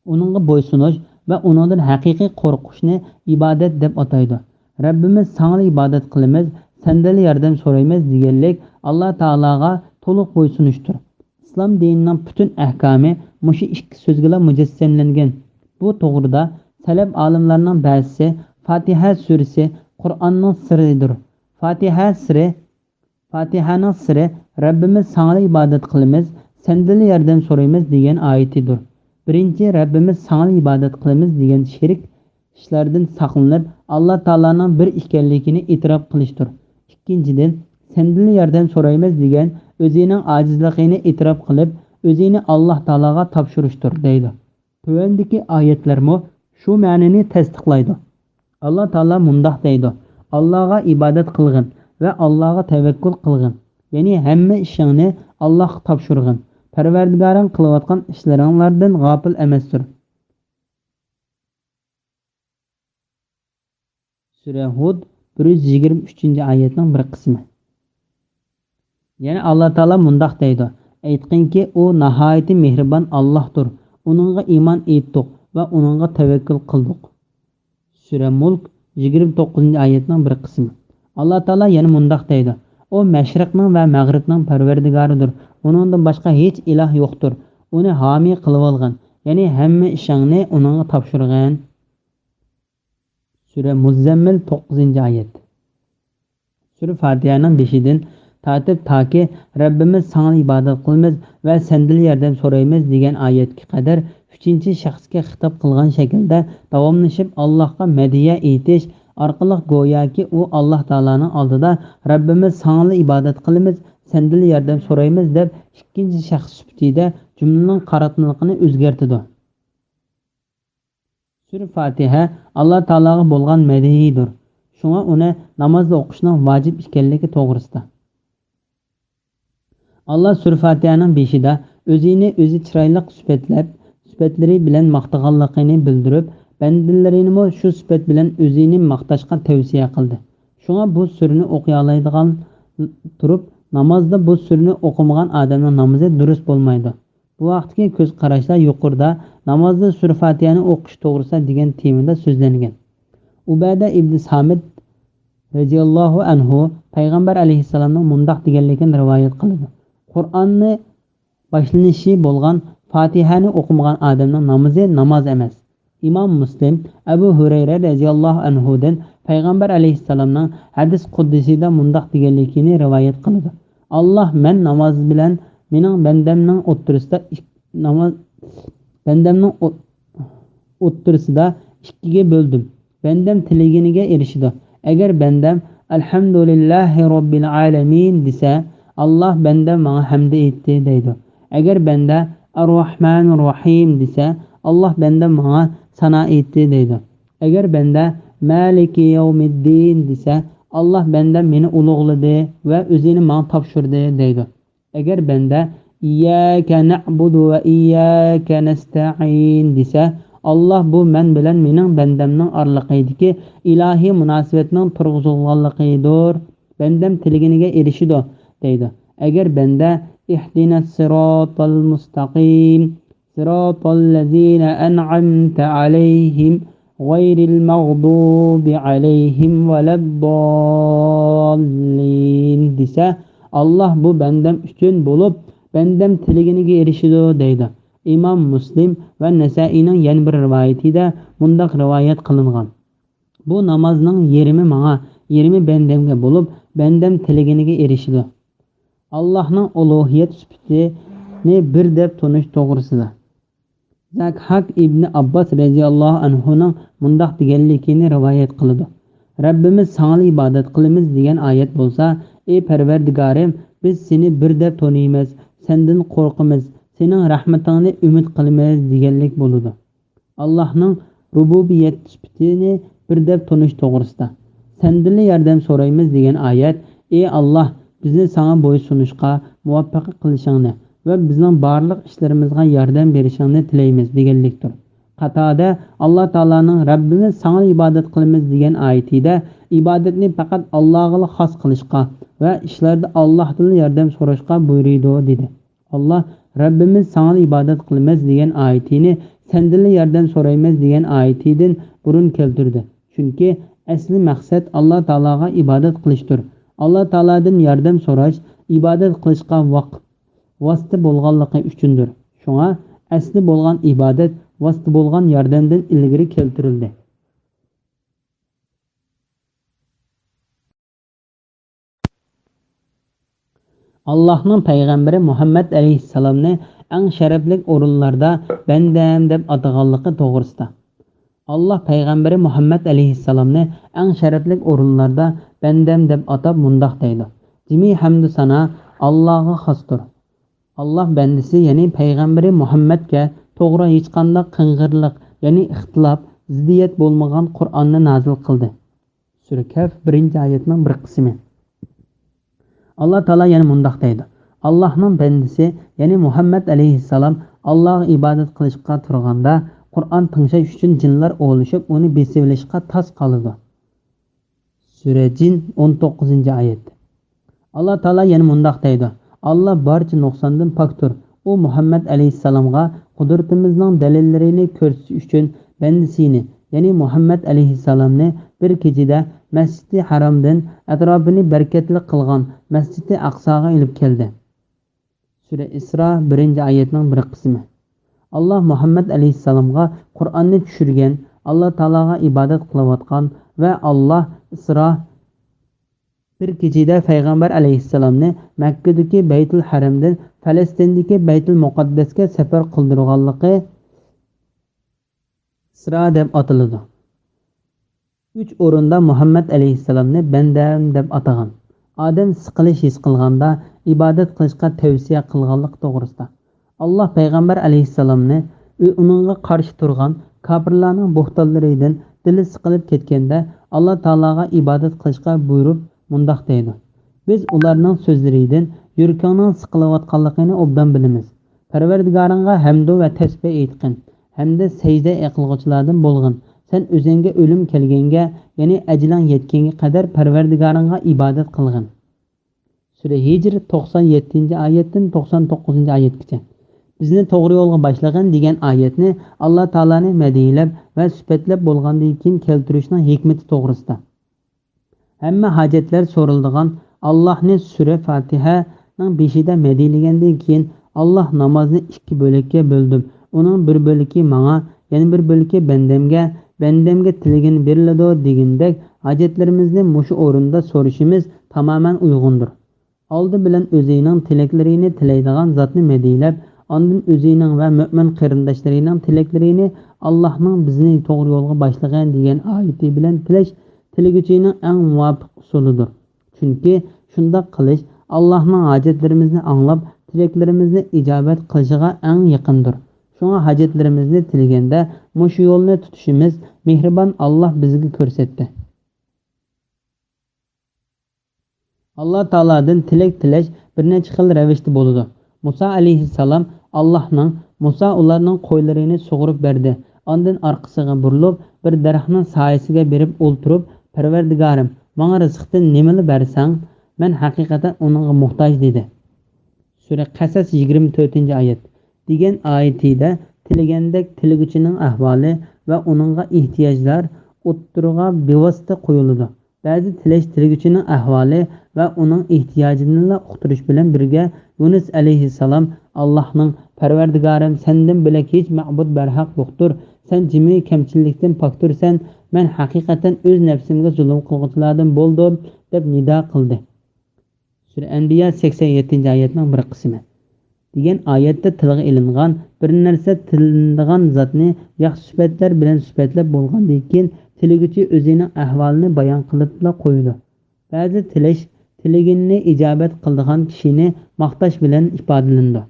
ئۇنىڭغا بويسۇنۇش ۋە ئۇنىڭدىن ھەقىقىي قورقۇشنى ئىبادەت دەپ ئاتايدۇ. «رەببىمىز ساڭىلا ئىبادەت قىلىمىز، سەندىنلا ياردەم سورايمىز» دېگەنلىك ئاللا تائالاغا تولۇق بويسۇنۇشتۇر. ئىسلام دىنىنىڭ پۈتۈن ئەھكامى مۇشۇ ئىككى سۆزگىلا مۇجەسسەملەنگەن. بۇ توغرىدا سەلەپ ئالىملارنىڭ بەزىسى: «فاتىھە سۈرىسى قۇرئاننىڭ سىرىدۇر. فاتىھە سىرى، فاتىھەنىڭ سىرى رەببىمىز ساڭىلا ئىبادەت قىلىمىز، سەندىنلا ياردەم سورايمىز دېگەن ئايىتىدۇر. بىرىنچى، رەببىمىز ساڭىلا ئىبادەت قىلىمىز دېگەن شېرىك ئىشلاردىن ساقلىنىپ، ئاللا تائالانىڭ بىر ئىكەنلىكىنى ئېتىراپ قىلىشتۇر. ئىككىنچىدىن، سەندىنلا ياردەم سورايمىز دېگەن ئۆزىنىڭ ئاجىزلىقىنى ئېتىراپ قىلىپ، ئۆزىنى ئاللا تائالاغا تاپشۇرۇشتۇر» دەيدۇ. تۆۋەندىكى ئايەتلەرمۇ شۇ مەنىنى تەستىقلايدۇ. ئاللا تائالا مۇنداق دەيدۇ: ئاللاغا ئىبادەت قىلغىن ۋە ئاللاغا تەۋەككۈل قىلغىن، يەنى ھەممە ئىشىڭنى ئاللاغا تاپشۇرغىن. پەرۋەردىگارىڭ قىلىۋاتقان ئىشلىرىڭلاردىن غاپىل ئەمەستۇر. سۈرە ھۇد، بىر يۈز يىگىرمە ئۈچىنچى ئايەتنىڭ بىر قىسمى. يەنە ئاللا تائالا مۇنداق دەيدۇ: ئېيتقىنكى، ئۇ ناھايىتى مېھرىبان ئاللاھتۇر، ئۇنىڭغا ئىمان ئېيتتۇق ۋە ئۇنىڭغا تەۋەككۈل قىلدۇق. سۈرە مۇلك، يىگىرمە توققۇزىنچى ئايەتنىڭ بىر قىسمى. ئاللا تائالا يەنە مۇنداق دەيدۇ: ئۇ مەشرىقنىڭ ۋە مەغرىبنىڭ پەرۋەردىگارىدۇر، ئۇنىڭدىن باشقا ھېچ ئىلاھ يوقتۇر، ئۇنى ھامىي قىلىۋالغىن، يەنى ھەممە ئىشىڭنى ئۇنىڭغا تاپشۇرغىن. سۈرە مۇززەممىل، توققۇزىنچى ئايەت. سۈرە فاتىھەنىڭ بېشىدىن تارتىپ تاكى «رەببىمىز ساڭا ئىبادەت قىلىمىز ۋە سەندىن ياردەم سورايمىز» دېگەن ئايەتكە قەدەر ئۈچىنچى شەخسكە خىتاب قىلغان شەكىلدە داۋاملىشىپ، ئاللاھقا مەدھىيە ئېيتىش ئارقىلىق گوياكى ئۇ ئاللاھ تائالانىڭ ئالدىدا «رەببىمىز ساڭىلا ئىبادەت قىلىمىز، سەندىنلا ياردەم سورايمىز» دەپ ئىككىنچى شەخس سۈپىتىدە جۈملىنىڭ قاراتمىلىقىنى ئۆزگەرتىدۇ. سۈرە فاتىھە ئاللا تائالاغا بولغان مەدھىيىدۇر. شۇڭا ئۇنى نامازدا ئوقۇشنىڭ ۋاجىپ ئىكەنلىكى توغرىسىدا. ئاللا سۈرە فاتىھەنىڭ بېشىدا ئۆزىنى ئۆزى چىرايلىق سۈپەتلەپ، سۈپەتلىرى بىلەن ماختىغانلىقىنى بىلدۈرۈپ، بەندىلىرىنىمۇ شۇ سۈپەت بىلەن ئۆزىنى ماختاشقا تەۋسىيە قىلدى. شۇڭا بۇ سۈرىنى ئوقۇيالايدىغان تۇرۇپ، نامازدا بۇ سۈرىنى ئوقۇمىغان ئادەمنىڭ نامىزى دۇرۇست بولمايدۇ. بۇ ھەقتىكى كۆز قاراشلار يۇقىرىدا نامازدا سۈرە فاتىھەنى ئوقۇش توغرىسىدا دېگەن تېمىدا سۆزلەنگەن. ئۇبادە ئىبنى سامىت رەزىياللاھۇ ئەنھۇ پەيغەمبەر ئەلەيھىسسالامنىڭ مۇنداق دېگەنلىكىنى رىۋايەت قىلىدۇ: قۇرئاننى باشلىنىشى بولغان فاتىھەنى ئوقۇمىغان ئادەمنىڭ نامىزى ناماز ئەمەس. ئىمام مۇسلىم ئەبۇ ھۇرەيرە رەزىياللاھۇ ئەنھۇدىن پەيغەمبەر ئەلەيھىسسالامنىڭ ھەدىس قۇدسىيدا مۇنداق دېگەنلىكىنى رىۋايەت قىلىدۇ: «ئاللاھ، مەن ناماز بىلەن مېنىڭ بەندەمنىڭ ئوتتۇرىسىدا ئىك-، ناماز، بەندەمنىڭ ئوت-، ئوتتۇرىسىدا ئىككىگە بۆلدۈم. بەندەم تىلىگىنىگە ئېرىشىدۇ. ئەگەر بەندەم ئەلھەمدۇلىللاھى رەببىل ئالەمىن دېسە، ئاللاھ بەندەم ماڭا ھەمدە ئېيتتى» دەيدۇ. ئەگەر بەندە ئەرراھمانىر راھىم دېسە، ئاللاھ بەندەم ماڭا سانا ئېيتتى دەيدۇ. ئەگەر بەندە مالىكى يەۋمىددىن دېسە، ئاللاھ بەندەم مېنى ئۇلۇغلىدى ۋە ئۆزىنى ماڭا تاپشۇردى دەيدۇ. ئەگەر بەندە ئىيياكە نەئبۇدۇ ۋە ئىيياكە نەستەئىن دېسە، ئاللاھ بۇ مەن بىلەن مېنىڭ بەندەمنىڭ ئارىلىقىدىكى ئىلاھىي مۇناسىۋەتنىڭ تۇرغۇزۇلغانلىقىدۇر. بەندەم تىلىگىنىگە ئېرىشىدۇ دەيدۇ. ئەگەر بەندە ئىھدىنەس سىراتەل مۇستەقىم، سىراتەللەزىنە ئەنئەمتە ئەلەيھىم، غەيرىل مەغدۇبى ئەلەيھىم ۋەلەدداللىن دېسە، ئاللاھ بۇ بەندەم ئۈچۈن بولۇپ، بەندەم تىلىگىنىگە ئېرىشىدۇ دەيدۇ. ئىمام مۇسلىم ۋە نەسەئىنىڭ يەنە بىر رىۋايىتىدە مۇنداق رىۋايەت قىلىنغان: بۇ نامازنىڭ يېرىمى ماڭا، يېرىمى بەندەمگە بولۇپ، بەندەم تىلىگىنىگە ئېرىشىدۇ. ئاللاھنىڭ ئۇلۇھىيەت سۈپىتىنى بىر دەپ تونۇش توغرىسىدا. زاكھاك ئىبنى ئابباس رەزىياللاھۇ ئەنھۇنىڭ مۇنداق دېگەنلىكىنى رىۋايەت قىلىدۇ: «رەببىمىز ساڭىلا ئىبادەت قىلىمىز» دېگەن ئايەت بولسا، «ئى پەرۋەردىگارىم، بىز سېنى بىر دەپ تونۇيمىز، سەندىن قورقىمىز، سېنىڭ رەھمىتىڭنى ئۈمىد قىلىمىز» دېگەنلىك بولىدۇ. ئاللاھنىڭ رۇبۇبىيەت سۈپىتىنى بىر دەپ تونۇش توغرىسىدا. «سەندىنلا ياردەم سورايمىز» دېگەن ئايەت، «ئى ئاللاھ، بىزنى ساڭا بويسۇنۇشقا مۇۋەپپەق قىلىشىڭنى ۋە بىزنىڭ بارلىق ئىشلىرىمىزغا ياردەم بېرىشىڭنى تىلەيمىز» دېگەنلىكتۇر. قاتادە ئاللاھ تائالانىڭ «رەببىمىز ساڭىلا ئىبادەت قىلىمىز» دېگەن ئايىتىدە ئىبادەتنى پەقەت ئاللاھقىلا خاس قىلىشقا ۋە ئىشلاردا ئاللاھتىنلا ياردەم سوراشقا بۇيرۇيدۇ دېدى. ئاللاھ «رەببىمىز ساڭىلا ئىبادەت قىلىمىز» دېگەن ئايىتىنى «سەندىنلا ياردەم سورايمىز» دېگەن ئايىتىدىن بۇرۇن كەلتۈردى. چۈنكى ئەسلى مەقسەت ئاللاھ تائالاغا ئىبادەت قىلىشتۇر. ئاللاھ تائالادىن ياردەم سوراش ئىبادەت قىلىشقا ۋاق-، ۋاسىتە بولغانلىقى ئۈچۈندۇر. شۇڭا ئەسلى بولغان ئىبادەت ۋاسىتە بولغان ياردەمدىن ئىلگىرى كەلتۈرۈلدى. ئاللاھنىڭ پەيغەمبىرى مۇھەممەد ئەلەيھىسسالامنى ئەڭ شەرەپلىك ئورۇنلاردا بەندەم دەپ ئاتىغانلىقى توغرىسىدا. ئاللاھ پەيغەمبىرى مۇھەممەد ئەلەيھىسسالامنى ئەڭ شەرەپلىك ئورۇنلاردا بەندەم دەپ ئاتاپ مۇنداق دەيدۇ: جىمى ھەمدۇ سانا ئاللاھقا خاستۇر. ئاللاھ بەندىسى، يەنى پەيغەمبىرى مۇھەممەدكە توغرا، ھېچقانداق قىڭغىرلىق، يەنى ئىختىلاپ، زىددىيەت بولمىغان قۇرئاننى نازىل قىلدى. سۈرە كەھف، بىرىنچى ئايەتنىڭ بىر قىسمى. ئاللا تائالا يەنە مۇنداق دەيدۇ: ئاللاھنىڭ بەندىسى، يەنى مۇھەممەد ئەلەيھىسسالام ئاللاغا ئىبادەت قىلىشقا تۇرغاندا، قۇرئان تىڭشاش ئۈچۈن جىنلار ئولىشىپ، ئۇنى بېسىۋېلىشقا تاس قالىدۇ. سۈرە جىن، ئون توققۇزىنچى ئايەت. ئاللا تائالا يەنە مۇنداق دەيدۇ: ئاللا بارچە نۇقساندىن پاكتۇر. ئۇ مۇھەممەد ئەلەيھىسسالامغا قۇدرىتىمىزنىڭ دەلىللىرىنى كۆرسىتىش ئۈچۈن بەندىسىنى، يەنى مۇھەممەد ئەلەيھىسسالامنى بىر كېچىدە مەسچىدى ھارامدىن ئەتراپىنى بەرىكەتلىك قىلغان مەسچىدى ئەقساغا ئېلىپ كەلدى. سۈرە ئىسرا، بىرىنچى ئايەتنىڭ بىر قىسمى. ئاللا مۇھەممەد ئەلەيھىسسالامغا قۇرئاننى چۈشۈرگەن، ئاللا تائالاغا ئىبادەت قىلىۋاتقان ۋە ئاللا ئىسرا، بىر كېچىدە پەيغەمبەر ئەلەيھىسسالامنى مەككىدىكى بەيتۇل ھەرەمدىن پەلەستىندىكى بەيتۇل مۇقەددەسكە سەپەر قىلدۇرغانلىقى ئىسرا دەپ ئاتىلىدۇ. ئۈچ ئورۇندا مۇھەممەد ئەلەيھىسسالامنى بەندەم دەپ ئاتىغان. ئادەم سىقىلىش ھېس قىلغاندا ئىبادەت قىلىشقا تەۋسىيە قىلغانلىقى توغرىسىدا. ئاللا پەيغەمبەر ئەلەيھىسسالامنى ئۇ-، ئۇنىڭغا قارشى تۇرغان كاپىرلارنىڭ بوھتانلىرىدىن دىلى سىقىلىپ كەتكەندە، ئاللا تائالاغا ئىبادەت قىلىشقا بۇيرۇپ، مۇنداق دەيدۇ: بىز ئۇلارنىڭ سۆزلىرىدىن يۈرىكىڭنىڭ سىقىلىۋاتقانلىقىنى ئوبدان بىلىمىز. پەرۋەردىگارىڭغا ھەمدۇ ۋە تەسبىھ ئېيتقىن ھەمدە سەجدە قىلغۇچىلاردىن بولغىن. سەن ئۆزۈڭگە ئۆلۈم كەلگەنگە، يەنى ئەجىلىڭ يەتكەنگە قەدەر پەرۋەردىگارىڭغا ئىبادەت قىلغىن. سۈرە ھىجر، توقسان يەتتىنچى ئايەتتىن توقسان توققۇزىنچى ئايەتكىچە. بىزنى توغرا يولغا باشلىغىن دېگەن ئايەتنى ئاللا تائالانى مەدھىيلەپ ۋە سۈپەتلەپ بولغاندىن كېيىن كەلتۈرۈشنىڭ ھېكمىتى توغرىسىدا. ھەممە ھاجەتلەر سورىلىدىغان ئاللاھنى سۈرە فاتىھەنىڭ بېشىدا مەدھىيلىگەندىن كېيىن، ئاللاھ نامازنى ئىككى بۆلەككە بۆلدۈم. ئۇنىڭ بىر بۆلىكى ماڭا، يەنە بىر بۆلىكى بەندەمگە، بەندەمگە تىلىگىنى بېرىلىدۇ دېگىنىدەك ھاجەتلىرىمىزنى مۇشۇ ئورۇندا سورىشىمىز تامامەن ئۇيغۇندۇر. ئالدى بىلەن ئۆزىنىڭ تىلەكلىرىنى تىلەيدىغان زاتنى مەدھىيلەپ، ئاندىن ئۆزىنىڭ ۋە مۆمىن قېرىنداشلىرىنىڭ تىلەكلىرىنى ئاللاھنىڭ بىزنى توغرا يولغا باشلىغىن دېگەن ئايىتى بىلەن تىلەش تىلىگۈچىنىڭ ئەڭ مۇۋاپىق ئۇسۇلىدۇر. چۈنكى شۇنداق قىلىش ئاللاھنىڭ ھاجەتلىرىمىزنى ئاڭلاپ، تىلەكلىرىمىزنى ئىجابەت قىلىشىغا ئەڭ يېقىندۇر. شۇڭا ھاجەتلىرىمىزنى تىلىگەندە مۇشۇ يولنى تۇتۇشىمىز مېھرىبان ئاللاھ بىزگە كۆرسەتتى. ئاللا تائالادىن تىلەك تىلەش بىر نەچچە خىل رەۋىشتە بولىدۇ. مۇسا ئەلەيھىسسالام ئاللاھنىڭ، مۇسا ئۇلارنىڭ قويلىرىنى سۇغۇرۇپ بەردى. ئاندىن ئارقىسىغا بۇرۇلۇپ، بىر دەرەخنىڭ سايىسىگە بېرىپ ئولتۇرۇپ، پەرۋەردىگارىم، ماڭا رىزىقتىن نېمىلا بەرسەڭ، مەن ھەقىقەتەن ئۇنىڭغا موھتاج، دېدى. سۈرە قەسەس، يىگىرمە تۆتىنچى ئايەت. دېگەن ئايىتىدە تىلىگەندەك تىلىگۈچىنىڭ ئەھۋالى ۋە ئۇنىڭغا ئېھتىياجلار ئوتتۇرىغا بىۋاسىتە قويۇلىدۇ. بەزى تىلەش تىلىگۈچىنىڭ ئەھۋالى ۋە ئۇنىڭ ئېھتىياجىنىلا ئۇقتۇرۇش بىلەن بىرگە، يۇنۇس ئەلەيھىسسالام ئاللاھنىڭ، پەرۋەردىگارىم، سەندىن بۆلەك ھېچ مەبۇد بەرھەق يوقتۇر، سەن جىمى كەمچىللىكتىن پاكتۇرسەن، مەن ھەقىقەتەن ئۆز نەپسىمگە زۇلۇم قىلغۇچىلاردىن بولدۇم، دەپ نىدا قىلدى. سۈرە ئەنبىيا، سەكسەن يەتتىنچى ئايەتنىڭ بىر قىسمى. دېگەن ئايەتتە تىلغا ئېلىنغان بىر نەرسە تىلىنىدىغان زاتنى ياخشى سۈپەتلەر بىلەن سۈپەتلەپ بولغاندىن كېيىن، تىلىگۈچى ئۆزىنىڭ ئەھۋالىنى بايان قىلىپلا قويىدۇ. بەزى تىلەش، تىلىگىنىنى ئىجابەت قىلىدىغان كىشىنى ماختاش بىلەن ئىپادىلىنىدۇ.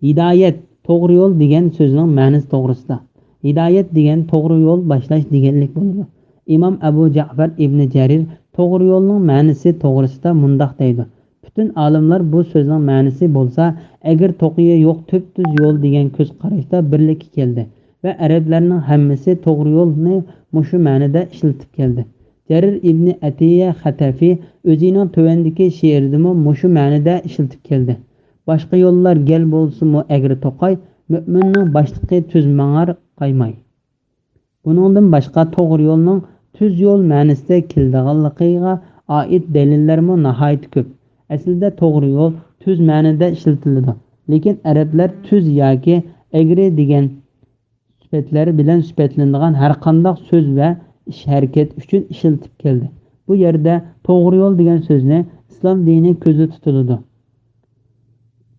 ھىدايەت، توغرا يول دېگەن سۆزنىڭ مەنىسى توغرىسىدا. ھىدايەت دېگەن توغرا يول باشلاش دېگەنلىك بولىدۇ. ئىمام ئەبۇ جەئفەر ئىبنى جەرىر توغرا يولنىڭ مەنىسى توغرىسىدا مۇنداق دەيدۇ: پۈتۈن ئالىملار بۇ سۆزنىڭ مەنىسى بولسا، ئەگرى توقىيى يوق تۈپتۈز يول دېگەن كۆز قاراشتا بىرلىككە كەلدى ۋە ئەرەبلەرنىڭ ھەممىسى توغرا يولنى مۇشۇ مەنىدە ئىشلىتىپ كەلدى. جەرىر ئىبنى ئەتىيە خەتەفى ئۆزىنىڭ تۆۋەندىكى شېئىرىدىمۇ مۇشۇ مەنىدە ئىشلىتىپ كەلدى: باشقا يوللار گەل بولسىمۇ ئەگرى توقاي، مۆمىننىڭ باشلىقى تۈز ماڭار قايماي. بۇنىڭدىن باشقا، توغرا يولنىڭ تۈز يول مەنىسىدە كېلىدىغانلىقىغا ئائىت دەلىللەرمۇ ناھايىتى كۆپ. ئەسلىدە توغرا يول تۈز مەنىدە ئىشلىتىلىدۇ، لېكىن ئەرەبلەر تۈز ياكى ئەگرى دېگەن سۈپەتلەر بىلەن سۈپەتلىنىدىغان ھەرقانداق سۆز ۋە ئىش-ھەرىكەت ئۈچۈن ئىشلىتىپ كەلدى. بۇ يەردە توغرا يول دېگەن سۆزنى ئىسلام دىنى كۆزدە تۇتۇلىدۇ.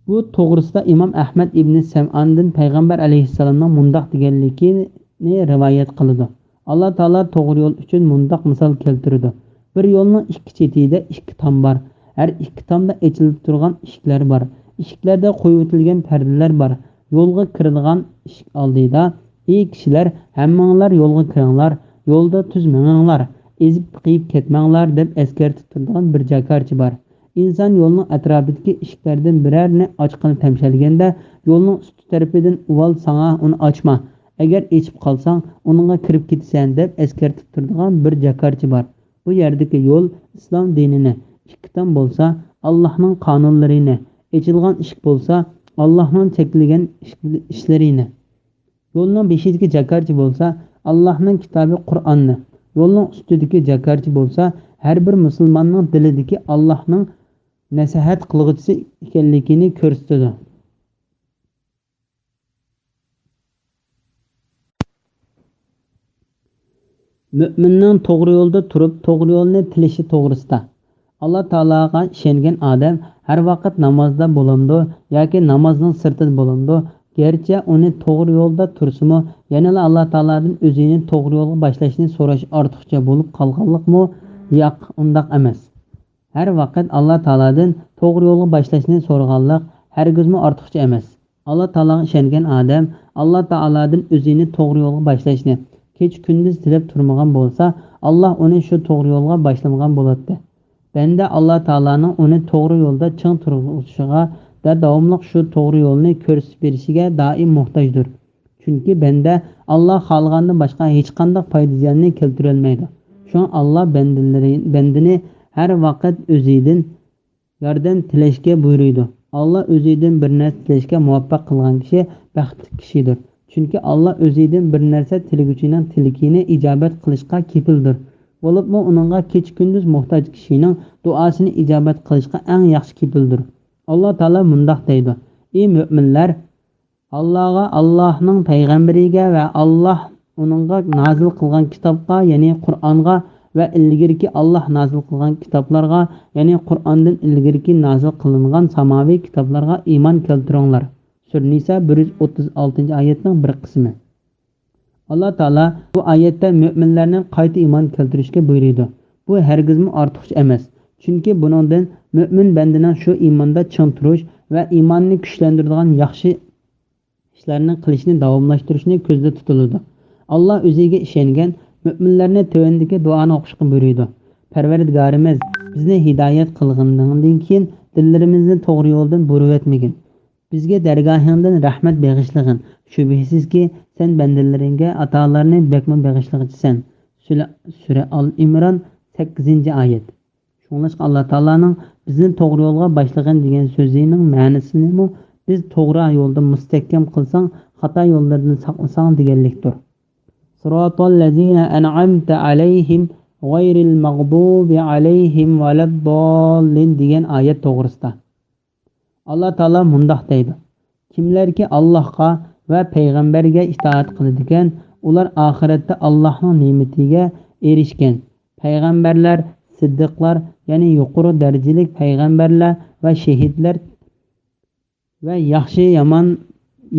بۇ توغرىسىدا ئىمام ئەھمەد ئىبنى سەمئاندىن پەيغەمبەر ئەلەيھىسسالامنىڭ مۇنداق دېگەنلىكىنى رىۋايەت قىلىدۇ: ئاللا تائالا توغرا يول ئۈچۈن مۇنداق مىسال كەلتۈرىدۇ: بىر يولنىڭ ئىككى چېتىدە ئىككى تام بار. ھەر ئىككى تامدا ئېچىلىپ تۇرغان ئىشىكلەر بار. ئىشىكلەردە قويۇۋېتىلگەن پەردىلەر بار. يولغا كىرىدىغان ئىشىك ئالدىدا: ئى كىشىلەر، ھەممىڭلار يولغا كىرىڭلار، يولدا تۈز مېڭىڭلار. ئېزىپ قېيىپ كەتمەڭلار دەپ ئەسكەرتىپ تۇرىدىغان بىر جاكارچى بار. ئىنسان يولنىڭ ئەتراپىدىكى ئىشىكلەردىن بىرەرنى ئاچقىلى تەمشەلگەندە، يولنىڭ ئۈستى تەرىپىدىن ئۇۋال ساڭا ئۇنى ئاچما، ئەگەر ئېچىپ قالساڭ ئۇنىڭغا كىرىپ كېتىسەن دەپ ئەسكەرتىپ تۇرىدىغان بىر جاكارچى بار. بۇ يەردىكى يول ئىسلام دىنىنى، ئىككى تام بولسا ئاللاھنىڭ قانۇنلىرىنى، ئېچىلغان ئىشىك بولسا ئاللاھنىڭ چەكلىگەن ئىشىك-، ئىشلىرىنى. يولنىڭ بېشىدىكى جاكارچى بولسا ئاللاھنىڭ كىتابى قۇرئاننى، يولنىڭ ئۈستىدىكى جاكارچى بولسا ھەر بىر مۇسۇلماننىڭ دىلىدىكى ئاللاھنىڭ نەسىھەت قىلغۇچىسى ئىكەنلىكىنى كۆرسىتىدۇ. مۆمىننىڭ توغرا يولدا تۇرۇپ، توغرا يولنى تىلىشى توغرىسىدا. ئاللا تائالاغا ئىشەنگەن ئادەم ھەر ۋاقىت نامازدا بولامدۇ ياكى نامازنىڭ سىرتىدا بولامدۇ، گەرچە ئۇنى توغرا يولدا تۇرسىمۇ، يەنىلا ئاللا تائالادىن ئۆزىنى توغرا يولغا باشلاشنى سوراش ئارتۇقچە بولۇپ قالغانلىقمۇ؟ ياق، ئۇنداق ئەمەس. ھەر ۋاقىت ئاللا تائالادىن توغرا يولغا باشلاشنى سورىغانلىق ھەرگىزمۇ ئارتۇقچە ئەمەس. ئاللا تائالاغا ئىشەنگەن ئادەم ئاللا تائالادىن ئۆزىنى توغرا يولغا باشلاشنى كېچە-كۈندۈز تىلەپ تۇرمىغان بولسا، ئاللا ئۇنى شۇ توغرا يولغا باشلىمىغان بولاتتى. بەندە ئاللا تائالانىڭ ئۇنى توغرا يولدا چىڭ تۇرغۇزۇشىغا ۋە داۋاملىق شۇ توغرا يولنى كۆرسىتىپ بېرىشىگە دائىم موھتاجدۇر. چۈنكى بەندە ئاللا خالىغاندىن باشقا ھېچقانداق پايدا-زىياننى كەلتۈرەلمەيدۇ. شۇڭا ئاللا بەندىلىرى، بەندىنى ھەر ۋاقىت ئۆزىدىن ياردەم تىلەشكە بۇيرۇيدۇ. ئاللا ئۆزىدىن بىر نەرسە تىلەشكە مۇۋەپپەق قىلغان كىشى بەختلىك كىشىدۇر. چۈنكى ئاللا ئۆزىدىن بىر نەرسە تىلىگۈچىنىڭ تىلىكىنى ئىجابەت قىلىشقا كېپىلدۇر. بولۇپمۇ ئۇنىڭغا كېچە-كۈندۈز موھتاج كىشىنىڭ دۇئاسىنى ئىجابەت قىلىشقا ئەڭ ياخشى كېپىلدۇر. ئاللا تائالا مۇنداق دەيدۇ: ئى مۆمىنلەر! ئاللاغا، ئاللاھنىڭ پەيغەمبىرىگە ۋە ئاللاھ ئۇنىڭغا نازىل قىلغان كىتابقا، يەنى قۇرئانغا ۋە ئىلگىرىكى ئاللاھ نازىل قىلغان كىتابلارغا، يەنى قۇرئاندىن ئىلگىرىكى نازىل قىلىنغان ساماۋىي كىتابلارغا ئىمان كەلتۈرۈڭلار. سۈرە نىسا بىر يۈز ئوتتۇز ئالتىنچى ئايەتنىڭ بىر قىسمى. ئاللا تائالا بۇ ئايەتتە مۆمىنلەرنى قايتا ئىمان كەلتۈرۈشكە بۇيرۇيدۇ. بۇ ھەرگىزمۇ ئارتۇقچە ئەمەس. چۈنكى بۇنىڭدىن مۆمىن بەندىنىڭ شۇ ئىماندا چىڭ تۇرۇش ۋە ئىماننى كۈچلەندۈرىدىغان ياخشى ئىشلارنى قىلىشنى داۋاملاشتۇرۇشنى كۆزدە تۇتۇلىدۇ. ئاللا ئۆزىگە ئىشەنگەن مۆمىنلەرنى تۆۋەندىكى دۇئانى ئوقۇشقا بۇيرۇيدۇ: پەرۋەردىگارىمىز، بىزنى ھىدايەت قىلغىنىڭدىن كېيىن دىللىرىمىزنى توغرا يولدىن بۇرۇۋەتمىگىن. بىزگە دەرگاھىڭدىن رەھمەت بېغىشلىغىن. شۈبھىسىزكى، سەن بەندىلىرىڭگە ئاتالارنى بەكمۇ بېغىشلىغۇچىسەن. سۈلە-، سۈرە ئال ئىمران، سەككىزىنچى ئايەت. شۇڭلاشقا ئاللا تائالانىڭ بىزنى توغرا يولغا باشلىغىن دېگەن سۆزىنىڭ مەنىسىنىمۇ بىز توغرا يولدا مۇستەھكەم قىلساڭ، خاتا يوللىرىدىن ساقلىساڭ دېگەنلىكتۇر. صراط الذين أنعمت عليهم غير المغضوب عليهم ولا الضالين دېگەن ئايەت توغرىسىدا. ئاللا تائالا مۇنداق دەيدۇ: كىملەركى ئاللاھقا ۋە پەيغەمبەرگە ئىتائەت قىلىدىكەن، ئۇلار ئاخىرەتتە ئاللاھنىڭ نېمىتىگە ئېرىشكەن. پەيغەمبەرلەر، سىددىقلار، يەنى يۇقىرى دەرىجىلىك پەيغەمبەرلەر ۋە شېھىتلەر ۋە ياخشى، يامان،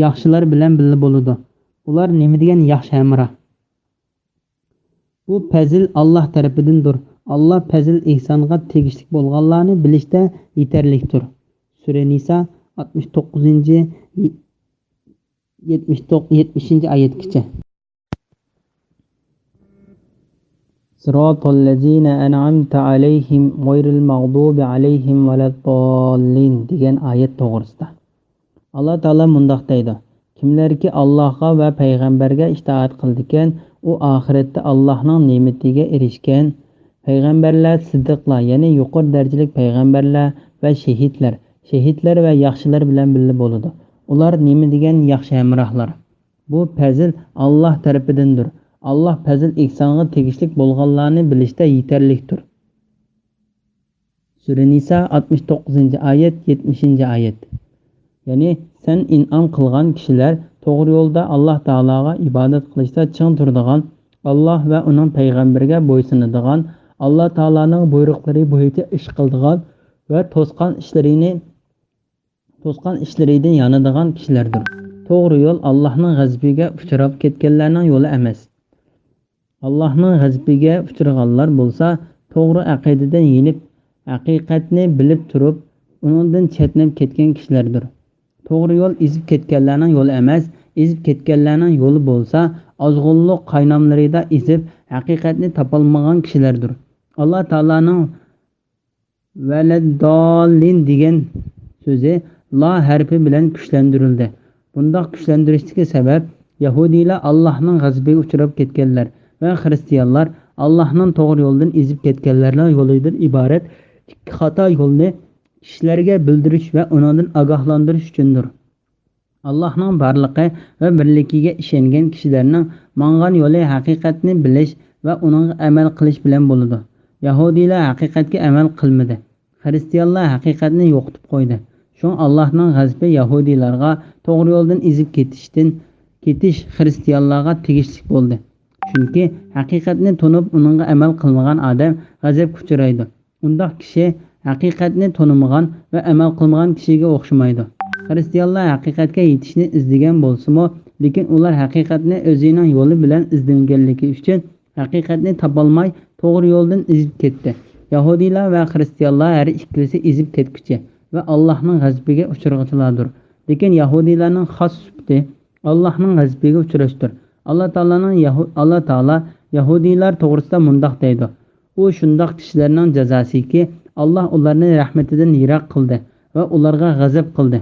ياخشىلار بىلەن بىللە بولىدۇ. ئۇلار نېمە دېگەن ياخشى ھەمراھ! بۇ پەزىل ئاللاھ تەرىپىدىندۇر. ئاللاھ پەزىل ئېھسانغا تېگىشلىك بولغانلارنى بىلىشتە يېتەرلىكتۇر. سۈرە نىسا، ئاتمىش توققۇزىنچى، يەتمىش توققۇز، يەتمىشىنچى ئايەتكىچە. صراط الذين أنعمت عليهم غير المغضوب عليهم ولا الضالين دېگەن ئايەت توغرىسىدا. ئاللا تائالا مۇنداق دەيدۇ: كىملەركى ئاللاھقا ۋە پەيغەمبەرگە ئىتائەت قىلىدىكەن، ئۇ ئاخىرەتتە ئاللاھنىڭ نېمىتىگە ئېرىشكەن. پەيغەمبەرلەر، سىددىقلار، يەنى يۇقىرى دەرىجىلىك پەيغەمبەرلەر ۋە شېھىتلەر، شېھىتلەر ۋە ياخشىلار بىلەن بىللە بولىدۇ. ئۇلار نېمە دېگەن ياخشى ھەمراھلار! بۇ پەزىل ئاللاھ تەرىپىدىندۇر. ئاللاھ پەزىل ئېھسانغا تېگىشلىك بولغانلارنى بىلىشتە يېتەرلىكتۇر. سۈرە نىسا، ئاتمىش توققۇزىنچى ئايەت، يەتمىشىنچى ئايەت. يەنى سەن ئىنئام قىلغان كىشىلەر توغرا يولدا ئاللاھ تائالاغا ئىبادەت قىلىشتا چىڭ تۇرىدىغان، ئاللاھ ۋە ئۇنىڭ پەيغەمبىرىگە بويسۇنىدىغان، ئاللاھ تائالانىڭ بۇيرۇقلىرى بويىچە ئىش قىلىدىغان ۋە توسقان ئىشلىرىنى توسقان ئىشلىرىدىن يانىدىغان كىشىلەردۇر. توغرا يول ئاللاھنىڭ غەزىپىگە ئۇچراپ كەتكەنلەرنىڭ يولى ئەمەس. ئاللاھنىڭ غەزىپىگە ئۇچرىغانلار بولسا توغرا ئەقىدىدىن يېنىپ، ھەقىقەتنى بىلىپ تۇرۇپ، ئۇنىڭدىن چەتنەپ كەتكەن كىشىلەردۇر. توغرا يول ئېزىپ كەتكەنلەرنىڭ يولى ئەمەس، ئېزىپ كەتكەنلەرنىڭ يولى بولسا ئازغۇنلۇق قايناملىرىدا ئېزىپ، ھەقىقەتنى تاپالمىغان كىشىلەردۇر. ئاللا تائالانىڭ ۋەلەدداللىن دېگەن سۆزى لا ھەرپى بىلەن كۈچلەندۈرۈلدى. بۇنداق كۈچلەندۈرۈشتىكى سەۋەب، يەھۇدىيلار ئاللاھنىڭ غەزىپىگە ئۇچراپ كەتكەنلەر ۋە خىرىستىيانلار ئاللاھنىڭ توغرا يولدىن ئېزىپ كەتكەنلەرنىڭ يولىدىن ئىبارەت ئىككى خاتا يولنى كىشىلەرگە بىلدۈرۈش ۋە ئۇنىڭدىن ئاگاھلاندۇرۇش ئۈچۈندۇر. ئاللاھنىڭ بارلىقى ۋە بىرلىكىگە ئىشەنگەن كىشىلەرنىڭ ماڭغان يولى ھەقىقەتنى بىلىش ۋە ئۇنىڭغا ئەمەل قىلىش بىلەن بولىدۇ. يەھۇدىيلار ھەقىقەتكە ئەمەل قىلمىدى. خىرىستىيانلار ھەقىقەتنى يوقىتىپ قويدى. شۇڭا ئاللاھنىڭ غەزىپى يەھۇدىيلارغا توغرا يولدىن ئېزىپ كېتىشتىن، كېتىش خىرىستىيانلارغا تېگىشلىك بولدى. چۈنكى ھەقىقەتنى تونۇپ، ئۇنىڭغا ئەمەل قىلمىغان ئادەم غەزەپكە ئۇچرايدۇ. ئۇنداق كىشى ھەقىقەتنى تونۇمىغان ۋە ئەمەل قىلمىغان كىشىگە ئوخشىمايدۇ. خىرىستىيانلار ھەقىقەتكە يېتىشنى ئىزدىگەن بولسىمۇ، لېكىن ئۇلار ھەقىقەتنى ئۆزىنىڭ يولى بىلەن ئىزدىمىگەنلىكى ئۈچۈن، ھەقىقەتنى تاپالماي، توغرا يولدىن ئېزىپ كەتتى. يەھۇدىيلار ۋە خىرىستىيانلار ھەر ئىككىلىسى ئېزىپ كەتكۈچى ۋە ئاللاھنىڭ غەزىپىگە ئۇچرىغۇچىلاردۇر. لېكىن يەھۇدىيلارنىڭ خاس سۈپىتى ئاللاھنىڭ غەزىپىگە ئۇچراشتۇر. ئاللا تائالانىڭ يەھۇ-، ئاللا تائالا يەھۇدىيلار توغرىسىدا مۇنداق دەيدۇ: «ئۇ شۇنداق كىشىلەرنىڭ جازاسىكى، ئاللا ئۇلارنى رەھمىتىدىن يىراق قىلدى ۋە ئۇلارغا غەزەپ قىلدى.»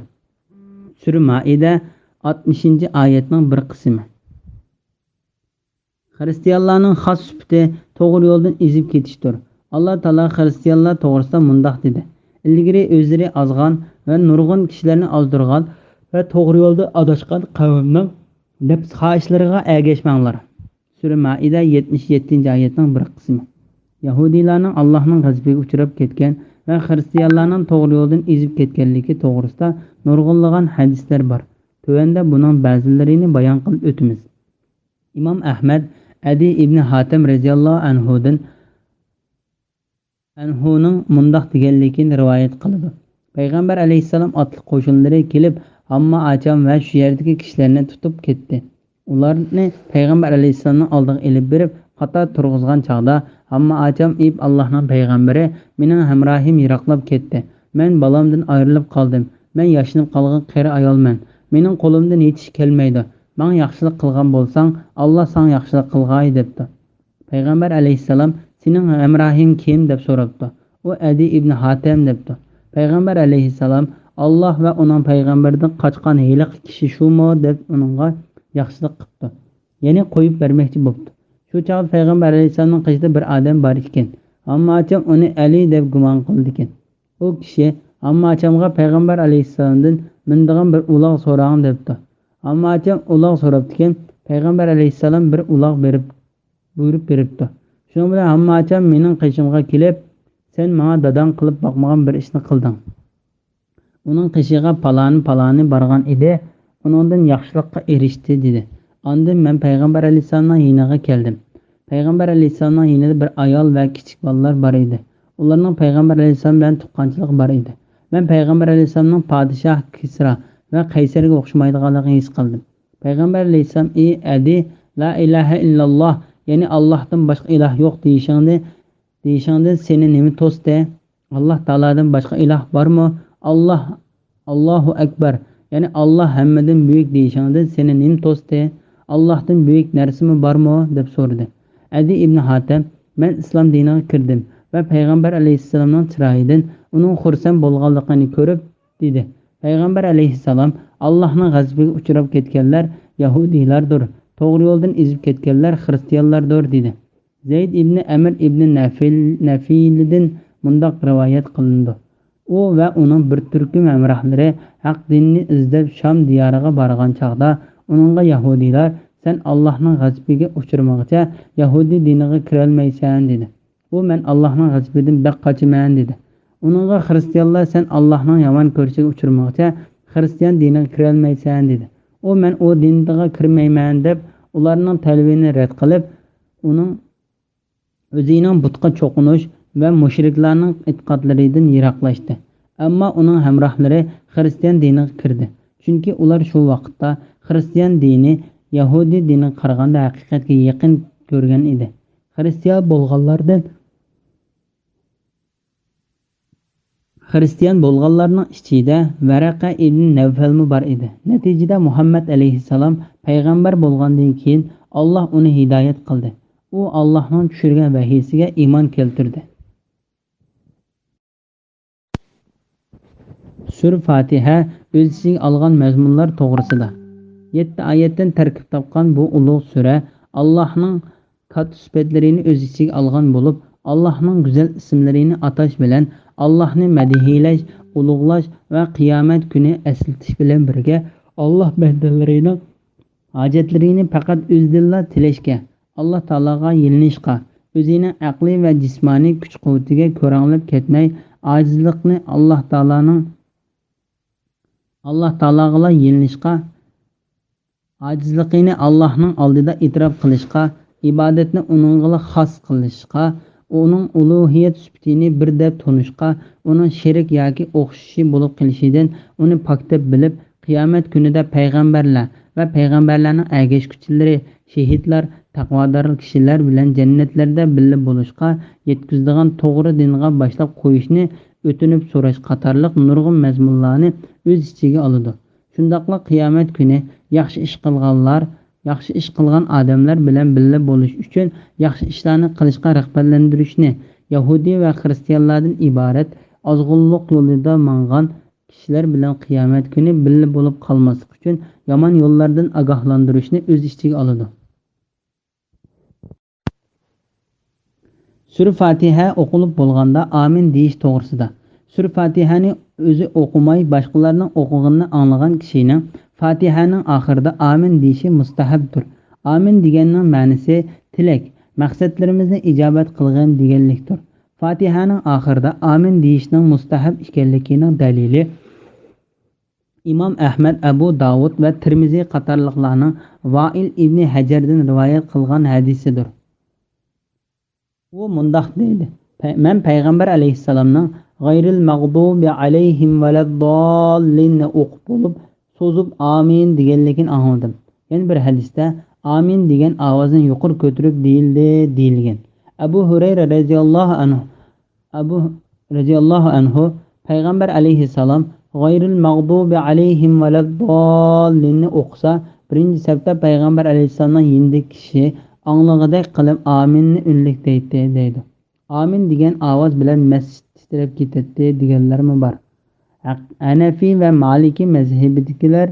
سۈرە مائىدە، ئاتمىشىنچى ئايەتنىڭ بىر قىسمى. خىرىستىيانلارنىڭ خاس سۈپىتى توغرا يولدىن ئېزىپ كېتىشتۇر. ئاللا تائالا خىرىستىيانلار توغرىسىدا مۇنداق دېدى: «ئىلگىرى ئۆزلىرى ئازغان ۋە نۇرغۇن كىشىلەرنى ئازدۇرغان ۋە توغرا يولدا ئاداشقان قەۋمنىڭ نەپس خاھىشلىرىغا ئەگەشمەڭلار.» سۈرە مائىدە، يەتمىش يەتتىنچى ئايەتنىڭ بىر قىسمى. يەھۇدىيلارنىڭ ئاللاھنىڭ غەزىپىگە ئۇچراپ كەتكەن ۋە خىرىستىيانلارنىڭ توغرا يولدىن ئېزىپ كەتكەنلىكى توغرىسىدا نۇرغۇنلىغان ھەدىسلەر بار. تۆۋەندە بۇنىڭ بەزىلىرىنى بايان قىلىپ ئۆتىمىز. ئىمام ئەھمەد ئەدى ئىبنى ھاتەم رەزىياللاھۇ ئەنھۇدىن، ئەنھۇنىڭ مۇنداق دېگەنلىكىنى رىۋايەت قىلىدۇ: پەيغەمبەر ئەلەيھىسسالام ئاتلىق قوشۇنلىرى كېلىپ، ھامما ئاچام ۋە شۇ يەردىكى كىشىلەرنى تۇتۇپ كەتتى. ئۇلارنى پەيغەمبەر ئەلەيھىسسالامنىڭ ئالدىغا ئېلىپ بېرىپ، قاتار تۇرغۇزغان چاغدا، ھامما ئاچام ئېيىپ، «ئاللاھنىڭ پەيغەمبىرى، مېنىڭ ھەمراھىم يىراقلاپ كەتتى. مەن بالامدىن ئايرىلىپ قالدىم. مەن ياشىنىپ قالغان قېرى ئايالمەن. مېنىڭ قولۇمدىن ھېچ ئىش كەلمەيدۇ. ماڭا ياخشىلىق قىلغان بولساڭ، ئاللا ساڭا ياخشىلىق قىلغاي» دەپتۇ. پەيغەمبەر ئەلەيھىسسالام: «سېنىڭ ھەمراھىڭ كىم؟» دەپ سوراپتۇ. ئۇ: «ئەدى ئىبنى ھاتەم» دەپتۇ. پەيغەمبەر ئەلەيھىسسالام: «ئاللا ۋە ئۇنىڭ پەيغەمبىرىدىن قاچقان ھېلىقى كىشى شۇمۇ؟» دەپ ئۇنىڭغا ياخشىلىق قىپتۇ. يەنى قويۇپ بەرمەكچى بوپتۇ. شۇ چاغدا پەيغەمبەر ئەلەيھىسسالامنىڭ قېشىدا بىر ئادەم بار ئىكەن. ھامما ئاچام ئۇنى ئەلى دەپ گۇمان قىلىدىكەن. ئۇ كىشى ھامما ئاچامغا پەيغەمبەر ئەلەيھىسسالامدىن مىنىدىغان بىر ئۇلاغ سوراڭ دەپتۇ. ھامما ئاچام ئۇلاغ سوراپتىكەن، پەيغەمبەر ئەلەيھىسسالام بىر ئۇلاغ بېرىپ، بۇيرۇپ بېرىپتۇ. شۇنىڭ بىلەن ھامما ئاچام مېنىڭ قېشىمغا كېلىپ، «سەن ماڭا داداڭ قىلىپ باقمىغان بىر ئىشنى قىلدىڭ. ئۇنىڭ قېشىغا پالانى پالانى بارغان ئىدى، ئۇنىڭدىن ياخشىلىققا ئېرىشتى» دېدى. ئاندىن مەن پەيغەمبەر ئەلەيھىسسالامنىڭ يېنىغا كەلدىم. پەيغەمبەر ئەلەيھىسسالامنىڭ يېنىدا بىر ئايال ۋە كىچىك بالىلار بار ئىدى. ئۇلارنىڭ پەيغەمبەر ئەلەيھىسسالام بىلەن تۇغقانچىلىقى بار ئىدى. مەن پەيغەمبەر ئەلەيھىسسالامنىڭ پادىشاھ كىسرا ۋە قەيسەرگە ئوخشىمايدىغانلىقىنى ھېس قىلدىم. پەيغەمبەر ئەلەيھىسسالام: «ئى ئەدى، لا ئىلاھە ئىللاللاھ، يەنى ئاللاھتىن باشقا ئىلاھ يوق دېيىشىڭدە، دېيىشىڭدىن سېنى نېمە توستى؟ ئاللاھ تائالادىن باشقا ئىلاھ بارمۇ؟ ئاللاھ، ئاللاھۇ ئەكبەر، يەنى ئاللاھ ھەممىدىن بۈيۈك دېيىشىڭدىن سېنى نېمە توستى؟ ئاللاھتىن بۈيۈك نەرسىمۇ بارمۇ؟» دەپ سورىدى. ئەدى ئىبنى ھاتەم: «مەن ئىسلام دىنىغا كىردىم ۋە پەيغەمبەر ئەلەيھىسسالامنىڭ چىرايىدىن، ئۇنىڭ خۇرسەن بولغانلىقىنى كۆرۈپ، دېدى. پەيغەمبەر ئەلەيھىسسالام: «ئاللاھنىڭ غەزىپىگە ئۇچراپ كەتكەنلەر يەھۇدىيلاردۇر، توغرا يولدىن ئېزىپ كەتكەنلەر خىرىستىيانلاردۇر» دېدى. زەيد ئىبنى ئەمر ئىبنى نەفىل، نەفىلىدىن مۇنداق رىۋايەت قىلىنىدۇ: ئۇ ۋە ئۇنىڭ بىر تۈركۈم ھەمراھلىرى ھەق دىننى ئىزدەپ شام دىيارىغا بارغان چاغدا، ئۇنىڭغا يەھۇدىيلار: «سەن ئاللاھنىڭ غەزىپىگە ئۇچرىمىغىچە يەھۇدىي دىنىغا كىرەلمەيسەن» دېدى. ئۇ: «مەن ئاللاھنىڭ غەزىپىدىن بەك قاچىمەن» دېدى. ئۇنىڭغا خىرىستىيانلار: «سەن ئاللاھنىڭ يامان كۆرۈشىگە ئۇچرىمىغۇچە خىرىستىيان دىنىغا كىرەلمەيسەن» دېدى. ئۇ: «مەن ئۇ دىنىغا كىرمەيمەن» دەپ، ئۇلارنىڭ تەلىپىنى رەت قىلىپ، ئۇنىڭ ئۆزىنىڭ بۇتقا چوقۇنۇش ۋە مۇشرىكلارنىڭ ئېتىقادلىرىدىن يىراقلاشتى. ئەمما ئۇنىڭ ھەمراھلىرى خىرىستىيان دىنىغا كىردى، چۈنكى ئۇلار شۇ ۋاقىتتا خىرىستىيان دىنى يەھۇدىي دىنىغا قارىغاندا ھەقىقەتكە يېقىن كۆرگەن ئىدى. خىرىستىيان بولغانلاردىن خىرىستىيان بولغانلارنىڭ ئىچىدە ۋەرەقە ئىبن نەۋفەلمۇ بار ئىدى. نەتىجىدە مۇھەممەد ئەلەيھىسسالام پەيغەمبەر بولغاندىن كېيىن، ئاللاھ ئۇنى ھىدايەت قىلدى. ئۇ ئاللاھنىڭ چۈشۈرگەن ۋەھىيسىگە ئىمان كەلتۈردى. سۈرە فاتىھە ئۆز ئىچىگە ئالغان مەزمۇنلار توغرىسىدا. يەتتە ئايەتتىن تەركىب تاپقان بۇ ئۇلۇغ سۈرە ئاللاھنىڭ كاتتا سۈپەتلىرىنى ئۆز ئىچىگە ئالغان بولۇپ، ئاللاھنىڭ گۈزەل ئىسىملىرىنى ئاتاش بىلەن ئاللاھنى مەدھىيلەش، ئۇلۇغلاش ۋە قىيامەت كۈنى ئەسلىتىش بىلەن بىرگە، ئاللاھ بەندىلىرىنىڭ ھاجەتلىرىنى پەقەت ئۆزىدىنلا تىلەشكە، ئاللاھ تائالاغا يېلىنىشقا، ئۆزىنىڭ ئەقلىي ۋە جىسمانىي كۈچ-قۇۋۋىتىگە كۆرەڭلەپ كەتمەي، ئاجىزلىقنى ئاللاھ تائالانىڭ، ئاللاھ تائالاغىلا يېلىنىشقا، ئاجىزلىقىنى ئاللاھنىڭ ئالدىدا ئېتىراپ قىلىشقا، ئىبادەتنى ئۇنىڭغىلا خاس قىلىشقا، ئۇنىڭ ئۇلۇھىيەت سۈپىتىنى بىر دەپ تونۇشقا، ئۇنىڭ شېرىك ياكى ئوخشىشى بولۇپ قېلىشىدىن ئۇنى پاك دەپ بىلىپ، قىيامەت كۈنىدە پەيغەمبەرلەر ۋە پەيغەمبەرلەرنىڭ ئەگەشكۈچىلىرى، شېھىتلار، تەقۋادار كىشىلەر بىلەن جەننەتلەردە بىللە بولۇشقا يەتكۈزىدىغان توغرا دىنغا باشلاپ قويۇشنى ئۆتۈنۈپ سوراش قاتارلىق نۇرغۇن مەزمۇنلارنى ئۆز ئىچىگە ئالىدۇ. شۇنداقلا قىيامەت كۈنى ياخشى ئىش قىلغانلار، ياخشى ئىش قىلغان ئادەملەر بىلەن بىللە بولۇش ئۈچۈن ياخشى ئىشلارنى قىلىشقا رىغبەتلەندۈرۈشنى، يەھۇدىي ۋە خىرىستىيانلاردىن ئىبارەت ئازغۇنلۇق يولىدا ماڭغان كىشىلەر بىلەن قىيامەت كۈنى بىللە بولۇپ قالماسلىق ئۈچۈن يامان يوللاردىن ئاگاھلاندۇرۇشنى ئۆز ئىچىگە ئالىدۇ. سۈرە فاتىھە ئوقۇلۇپ بولغاندا ئامىن دېيىش توغرىسىدا. سۈرە فاتىھەنى ئۆزى ئوقۇماي، باشقىلارنىڭ ئوقۇغىنىنى ئاڭلىغان كىشىنىڭ فاتىھەنىڭ ئاخىرىدا ئامىن دېيىشى مۇستەھەبتۇر. ئامىن دېگەننىڭ مەنىسى تىلەك، مەقسەتلىرىمىزنى ئىجابەت قىلغىن دېگەنلىكتۇر. فاتىھەنىڭ ئاخىرىدا ئامىن دېيىشنىڭ مۇستەھەب ئىكەنلىكىنىڭ دەلىلى ئىمام ئەھمەد، ئەبۇ داۋۇد ۋە تىرمىزى قاتارلىقلارنىڭ ۋائىل ئىبنى ھەجەردىن رىۋايەت قىلغان ھەدىسىدۇر. ئۇ مۇنداق دەيدۇ، پەي-، مەن پەيغەمبەر ئەلەيھىسسالامنىڭ «غەيرىل مەغدۇبى ئەلەيھىم ۋەلەدداللىن»نى ئوقۇپ بولۇپ، سوزۇپ «ئامىن» دېگەنلىكىنى ئاڭلىدىم. يەنە بىر ھەدىستە «ئامىن» دېگەن ئاۋازنى يۇقىرى كۆتۈرۈپ دېيىلدى دېيىلگەن. ئەبۇ ھۇرەيرە رەزىياللاھۇ ئەنھۇ ئەبۇ رەزىياللاھۇ ئەنھۇ پەيغەمبەر ئەلەيھىسسالام «غەيرىل مەغدۇبى ئەلەيھىم ۋەلەدداللىننى» ئوقۇسا، بىرىنچى سەپتە پەيغەمبەر ئەلەيھىسسالامنىڭ يېنىدىكى كىشى ئاڭلىغۇدەك قىلىپ «ئامىننى» ئۈنلۈك دەيتتى، دەيدۇ. «ئامىن» دېگەن ئاۋاز بىلەن مەسچىت تىترەپ كېتەتتى دېگەنلەرمۇ بار. ھەق-، ھەنەفىي ۋە مالىكىي مەزھىپىدىكىلەر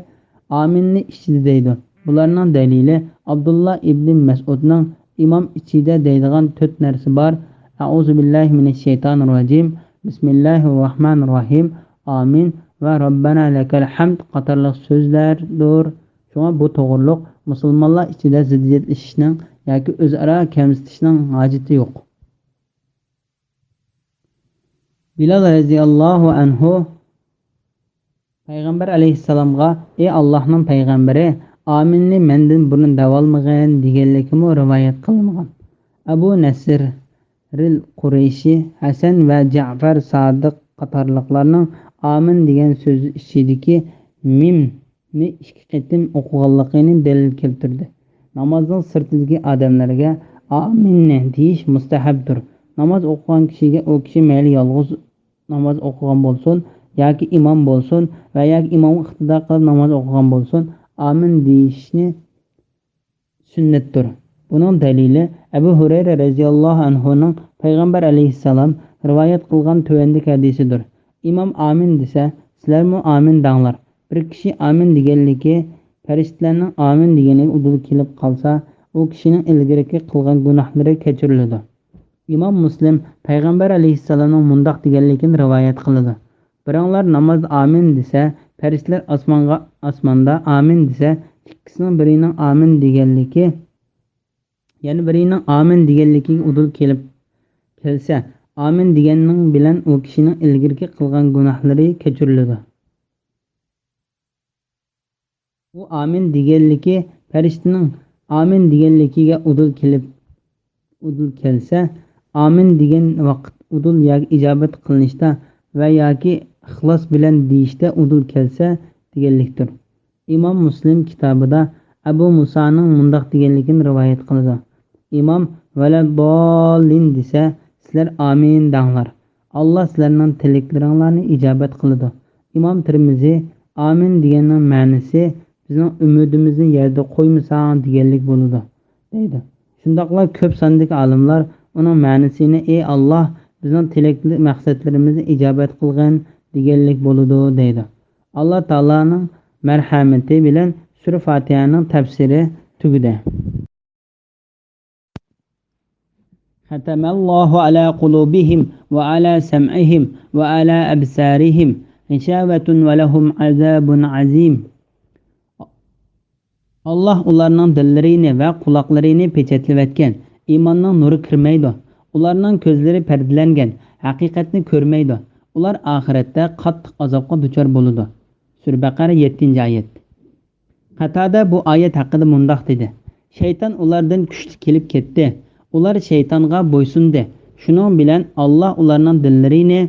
«ئامىننى» ئىچىدە دەيدۇ. بۇلارنىڭ دەلىلى ئابدۇللا ئىبنى مەسئۇدنىڭ «ئىمام ئىچىدە دەيدىغان تۆت نەرسە بار، ئەئۇزۇ بىللاھى مىنەششەيتانىر راجىم، بىسمىللاھىر راھمانىر راھىم، ئامىن ۋە رەببەنا لەكەل ھەمد» قاتارلىق سۆزلەردۇر. شۇڭا بۇ توغرۇلۇق مۇسۇلمانلار ئىچىدە زىددىيەتلىشىشنىڭ ياكى ئۆزئارا كەمسىتىشنىڭ ھاجىتى يوق. بىلال رەزىياللاھۇ ئەنھۇ پەيغەمبەر ئەلەيھىسسالامغا: «ئى ئاللاھنىڭ پەيغەمبىرى، ئامىننى مەندىن بۇرۇن دەۋالمىغىن» دېگەنلىكىمۇ رىۋايەت قىلىنغان. ئەبۇ نەسرىل قۇرەيشى، ھەسەن ۋە جەئفەر سادىق قاتارلىقلارنىڭ «ئامىن» دېگەن سۆزى ئىچىدىكى مىم نى ئىككى قېتىم ئوقۇغانلىقىنى دەلىل كەلتۈردى. نامازنىڭ سىرتىدىكى ئادەملەرگە «ئامىننى» دېيىش مۇستەھەبتۇر. ناماز ئوقۇغان كىشىگە ئۇ كىشى مەيلى يالغۇز ناماز ئوقۇغان بولسۇن ياكى ئىمام بولسۇن ۋە ياكى ئىمامغا ئىقتىدا قىلىپ ناماز ئوقۇغان بولسۇن، «ئامىن» دېيىشنى سۈننەتتۇر. بۇنىڭ دەلىلى ئەبۇ ھۇرەيرە رەزىياللاھۇ ئەنھۇنىڭ پەيغەمبەر ئەلەيھىسسالام رىۋايەت قىلغان تۆۋەندىكى ھەدىسىدۇر: «ئىمام ئامىن دېسە، سىلەرمۇ ئامىن دەڭلار. بىر كىشى ئامىن دېگەنلىكى، پەرىشتىلەرنىڭ ئامىن دېگەنلىكى ئۇدۇل كېلىپ قالسا، ئۇ كىشىنىڭ ئىلگىرىكى قىلغان گۇناھلىرى كەچۈرۈلىدۇ.» ئىمام مۇسلىم پەيغەمبەر ئەلەيھىسسالامنىڭ مۇنداق دېگەنلىكىنى رىۋايەت قىلىدۇ: «بىراڭلار نامازدا ئامىن دېسە، پەرىشتىلەر ئاسمانغا، ئاسماندا ئامىن دېسە، ئىككىسىنىڭ بىرىنىڭ ئامىن دېگەنلىكى، يەنە بىرىنىڭ ئامىن دېگەنلىكىگە ئۇدۇل كېلىپ كەلسە، ئامىن دېگەننىڭ بىلەن ئۇ كىشىنىڭ ئىلگىرىكى قىلغان گۇناھلىرى كەچۈرۈلىدۇ.» ئۇ ئامىن دېگەنلىكى پەرىشتىنىڭ ئامىن دېگەنلىكىگە ئۇدۇل كېلىپ، ئۇدۇل كەلسە، ئامىن دېگەن ۋاقىت ئۇدۇل ياكى ئىجابەت قىلىنىشتا ۋە ياكى ئىخلاس بىلەن دېيىشتە ئۇدۇل كەلسە دېگەنلىكتۇر. ئىمام مۇسلىم كىتابىدا ئەبۇ مۇسانىڭ مۇنداق دېگەنلىكىنى رىۋايەت قىلىدۇ: «ئىمام ۋەلەدداللىن دېسە، سىلەر ئامىن دەڭلار. ئاللا سىلەرنىڭ تىلەكلىرىڭلارنى ئىجابەت قىلىدۇ.» ئىمام تىرمىزى: «ئامىن دېگەننىڭ مەنىسى، بىزنىڭ ئۈمىدىمىزنى يەردە قويمىساڭ دېگەنلىك بولىدۇ» دەيدۇ. شۇنداقلا كۆپ ساندىكى ئالىملار ئۇنىڭ مەنىسىنى «ئەي ئاللاھ، بىزنىڭ تىلەكلىك مەقسەتلىرىمىزنى ئىجابەت قىلغىن» دېگەنلىك بولىدۇ دەيدۇ. ئاللاھ تائالانىڭ مەرھەمىتى بىلەن سۈرە فاتىھەنىڭ تەپسىرى تۈگىدى. ختم الله على قلوبهم وعلى سمعهم وعلى أبصارهم غشاوة ولهم عذاب عظيم. ئاللاھ ئۇلارنىڭ دىللىرىنى ۋە قۇلاقلىرىنى پېچەتلىۋەتكەن، ئىماننىڭ نۇرى كىرمەيدۇ. ئۇلارنىڭ كۆزلىرى پەردىلەنگەن، ھەقىقەتنى كۆرمەيدۇ. ئۇلار ئاخىرەتتە قاتتىق ئازابقا دۇچار بولىدۇ. سۈرە بەقەرە، يەتتىنچى ئايەت. قاتادە بۇ ئايەت ھەققىدە مۇنداق دېدى: شەيتان ئۇلاردىن كۈچلۈك كېلىپ كەتتى. ئۇلار شەيتانغا بويسۇندى. شۇنىڭ بىلەن ئاللاھ ئۇلارنىڭ دىللىرىنى،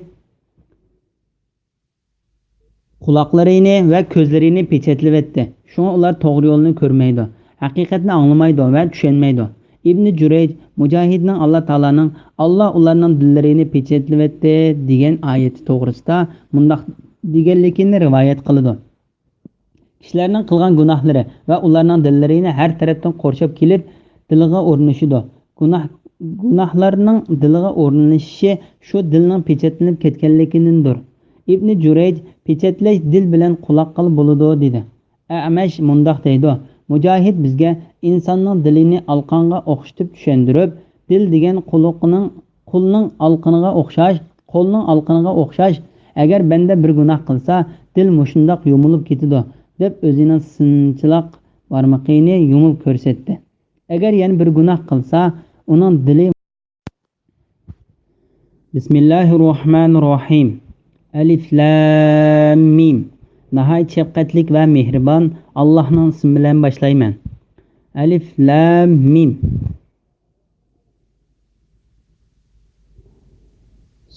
قۇلاقلىرىنى ۋە كۆزلىرىنى پېچەتلىۋەتتى. شۇڭا ئۇلار توغرا يولنى كۆرمەيدۇ، ھەقىقەتنى ئاڭلىمايدۇ ۋە چۈشەنمەيدۇ. ئىبنى جۇرەيج مۇجاھىدنىڭ ئاللاھ تائالانىڭ «ئاللاھ ئۇلارنىڭ دىللىرىنى پېچەتلىۋەتتى» دېگەن ئايىتى توغرىسىدا مۇنداق دېگەنلىكىنى رىۋايەت قىلىدۇ: كىشىلەرنىڭ قىلغان گۇناھلىرى ۋە ئۇلارنىڭ دىللىرىنى ھەر تەرەپتىن قورشاپ كېلىپ، دىلغا ئورنىشىدۇ. گۇناھ، گۇناھلارنىڭ دىلغا ئورنىشىشى شۇ دىلنىڭ پېچەتلىنىپ كەتكەنلىكىدىندۇر. ئىبنى جۇرەيج: «پېچەتلەش دىل بىلەن قۇلاققىلا بولىدۇ» دېدى. ئەمەش مۇنداق دەيدۇ: مۇجاھىد بىزگە ئىنساننىڭ دىلىنى ئالقانغا ئوخشىتىپ چۈشەندۈرۈپ، دىل دېگەن قۇلىقىنىڭ، قۇلنىڭ ئالقىنىغا ئوخشاش، قولنىڭ ئالقىنىغا ئوخشاش، ئەگەر بەندە بىر گۇناھ قىلسا، دىل مۇشۇنداق يۇمۇلۇپ كېتىدۇ، دەپ ئۆزىنىڭ سىنچىلاق بارمىقىنى يۇمۇپ كۆرسەتتى. ئەگەر يەنە بىر گۇناھ قىلسا، ئۇنىڭ دىلى. بىسمىللاھىر راھمانىر راھىم. ئەلىف لام مىم. ناھايىتى شەپقەتلىك ۋە مېھرىبان ئاللاھنىڭ ئىسمى بىلەن باشلايمەن. ئەلىف لام مىم.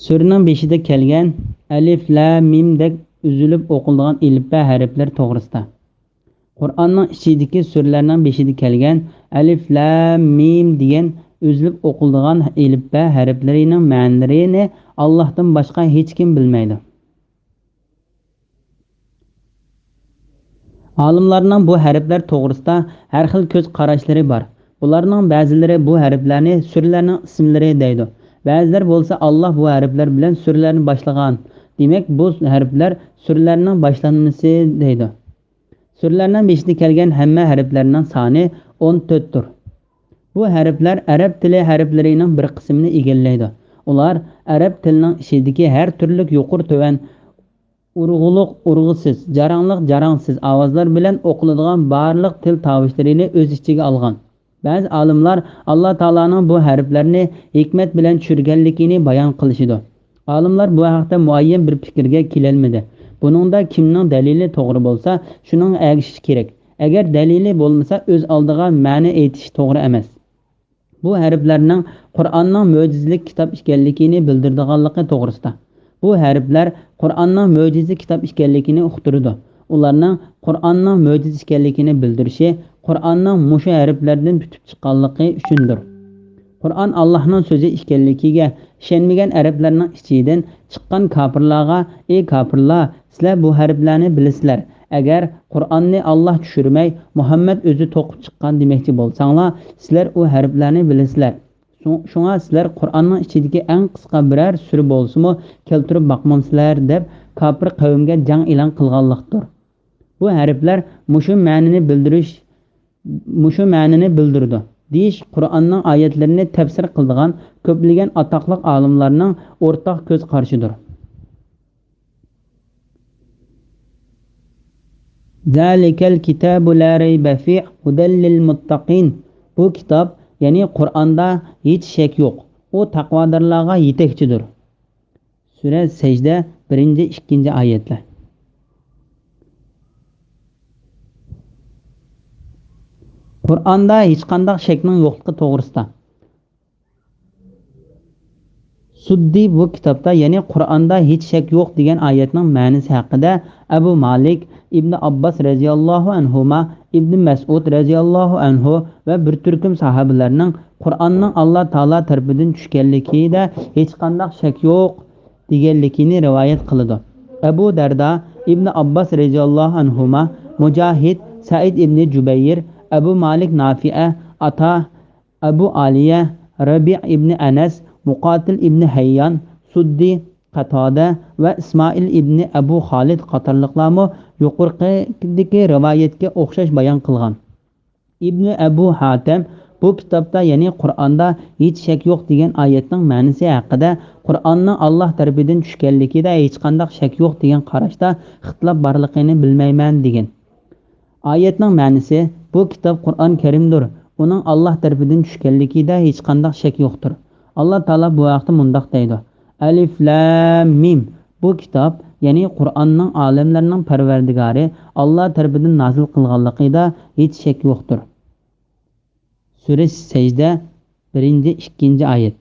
سۈرىنىڭ بېشىدا كەلگەن ئەلىف لام مىمدەك ئۈزۈلۈپ ئوقۇلىدىغان ئېلىپبە ھەرپلىرى توغرىسىدا. قۇرئاننىڭ ئىچىدىكى سۈرىلەرنىڭ بېشىدا كەلگەن ئەلىف لام مىم دېگەن ئۈزۈلۈپ ئوقۇلىدىغان ئېلىپبە ھەرپلىرىنىڭ مەنىلىرىنى ئاللاھتىن باشقا ھېچكىم بىلمەيدۇ. ئالىملارنىڭ بۇ ھەرپلەر توغرىسىدا ھەر خىل كۆز قاراشلىرى بار. بۇلارنىڭ بەزىلىرى بۇ ھەرپلەرنى سۈرىلەرنىڭ ئىسىملىرى دەيدۇ. بەزىلەر بولسا ئاللاھ بۇ ھەرپلەر بىلەن سۈرىلەرنى باشلىغان، دېمەك، بۇ ھەرپلەر سۈرىلەرنىڭ باشلانمىسى دەيدۇ. سۈرىلەرنىڭ بېشىدا كەلگەن ھەممە ھەرپلەرنىڭ سانى ئون تۆتتۇر. بۇ ھەرپلەر ئەرەب تىلى ھەرپلىرىنىڭ بىر قىسمىنى ئىگىلەيدۇ. ئۇلار ئەرەب تىلىنىڭ ئىچىدىكى ھەر تۈرلۈك يۇقىرى تۆۋەن، ئۇرغۇلۇق ئۇرغۇسىز، جاراڭلىق جاراڭسىز ئاۋازلار بىلەن ئوقۇلىدىغان بارلىق تىل تاۋۇشلىرىنى ئۆز ئىچىگە ئالغان. بەزى ئالىملار ئاللا تائالانىڭ بۇ ھەرپلەرنى ھېكمەت بىلەن چۈشۈرگەنلىكىنى بايان قىلىشىدۇ. ئالىملار بۇ ھەقتە مۇئەييەن بىر پىكىرگە كېلەلمىدى. بۇنىڭدا كىمنىڭ دەلىلى توغرا بولسا، شۇنىڭغا ئەگىشىش كېرەك. ئەگەر دەلىلى بولمىسا، ئۆز ئالدىغا مەنە ئېيتىش توغرا ئەمەس. بۇ ھەرپلەرنىڭ قۇرئاننىڭ مۆجىزىلىك كىتاب ئىكەنلىكىنى بىلدۈرىدىغانلىقى توغرىسىدا. بۇ ھەرپلەر قۇرئاننىڭ مۆجىزە كىتاب ئىكەنلىكىنى ئۇقتۇرىدۇ. ئۇلارنىڭ قۇرئاننىڭ مۆجىزە ئىكەنلىكىنى بىلدۈرۈشى قۇرئاننىڭ مۇشۇ ھەرپلەردىن پۈتۈپ چىققانلىقى ئۈچۈندۇر. قۇرئان ئاللاھنىڭ سۆزى ئىكەنلىكىگە ئىشەنمىگەن ئەرەبلەرنىڭ ئىچىدىن چىققان كاپىرلارغا: «ئەي كاپىرلار، سىلەر بۇ ھەرپلەرنى بىلىسىلەر. ئەگەر قۇرئاننى ئاللاھ چۈشۈرمەي، مۇھەممەد ئۆزى توقۇپ چىققان دېمەكچى بولساڭلار، سىلەر ئۇ ھەرپلەرنى بىلىسىلەر. شۇ-، شۇڭا سىلەر قۇرئاننىڭ ئىچىدىكى ئەڭ قىسقا بىرەر سۈرە بولسىمۇ كەلتۈرۈپ باقمامسىلەر؟» دەپ، كاپىر قەۋمگە جەڭ ئېلان قىلغانلىقتۇر. بۇ ھەرپلەر مۇشۇ مەنىنى بىلدۈرۈش، مۇشۇ مەنىنى بىلدۈرىدۇ، دېيىش قۇرئاننىڭ ئايەتلىرىنى تەپسىر قىلىدىغان كۆپلىگەن ئاتاقلىق ئالىملارنىڭ ئورتاق كۆز قارىشىدۇر. ذلك الكتاب لا ريب فيه هدى للمتقين. بۇ كىتاب، يەنى قۇرئاندا ھېچ شەك يوق، ئۇ تەقۋادارلارغا يېتەكچىدۇر. سۈرە سەجدە، بىرىنچى، ئىككىنچى ئايەتلەر. قۇرئاندا ھېچقانداق شەكنىڭ يوقلۇقى توغرىسىدا. سۇددى بۇ كىتابتا، يەنى قۇرئاندا ھېچ شەك يوق دېگەن ئايەتنىڭ مەنىسى ھەققىدە ئەبۇ مالىك، ئىبنى ئابباس رەزىياللاھۇ ئەنھۇما، ئىبنى مەسئۇد رەزىياللاھۇ ئەنھۇ ۋە بىر تۈركۈم ساھابىلەرنىڭ قۇرئاننىڭ ئاللا تائالا تەرىپىدىن چۈشكەنلىكىدە ھېچقانداق شەك يوق دېگەنلىكىنى رىۋايەت قىلىدۇ. ئەبۇ دەردا، ئىبنى ئابباس رەزىياللاھۇ ئەنھۇما، مۇجاھىد، سەئىد ئىبنى جۇبەير، ئەبۇ مالىك نافىئە، ئاتا، ئەبۇ ئالىيە، رەبىئ ئىبنى ئەنەس، مۇقاتىل ئىبنى ھەييان، سۇددى، قاتادە ۋە ئىسمائىل ئىبنى ئەبۇ خالىد قاتارلىقلارمۇ يۇقىرىقىدىكى رىۋايەتكە ئوخشاش بايان قىلغان. ئىبنى ئەبۇ ھاتەم بۇ كىتابتا، يەنى قۇرئاندا ھېچ شەك يوق دېگەن ئايەتنىڭ مەنىسى ھەققىدە، قۇرئاننىڭ ئاللاھ تەرىپىدىن چۈشكەنلىكىدە ھېچقانداق شەك يوق دېگەن قاراشتا ئىختىلاپ بارلىقىنى بىلمەيمەن، دېگەن. ئايەتنىڭ مەنىسى، بۇ كىتاب قۇرئان كەرىمدۇر، ئۇنىڭ ئاللاھ تەرىپىدىن چۈشكەنلىكىدە ھېچقانداق شەك يوقتۇر. ئاللاھ تائالا بۇ ھەقتە مۇنداق دەيدۇ، ئەلىف لام مىم، بۇ كىتاب، يەنى قۇرئاننىڭ ئالەملەرنىڭ پەرۋەردىگارى ئاللاھ تەرىپىدىن نازىل قىلغانلىقىدا ھېچ شەك يوقتۇر. سۈرە سەجدە، بىرىنچى، ئىككىنچى ئايەت.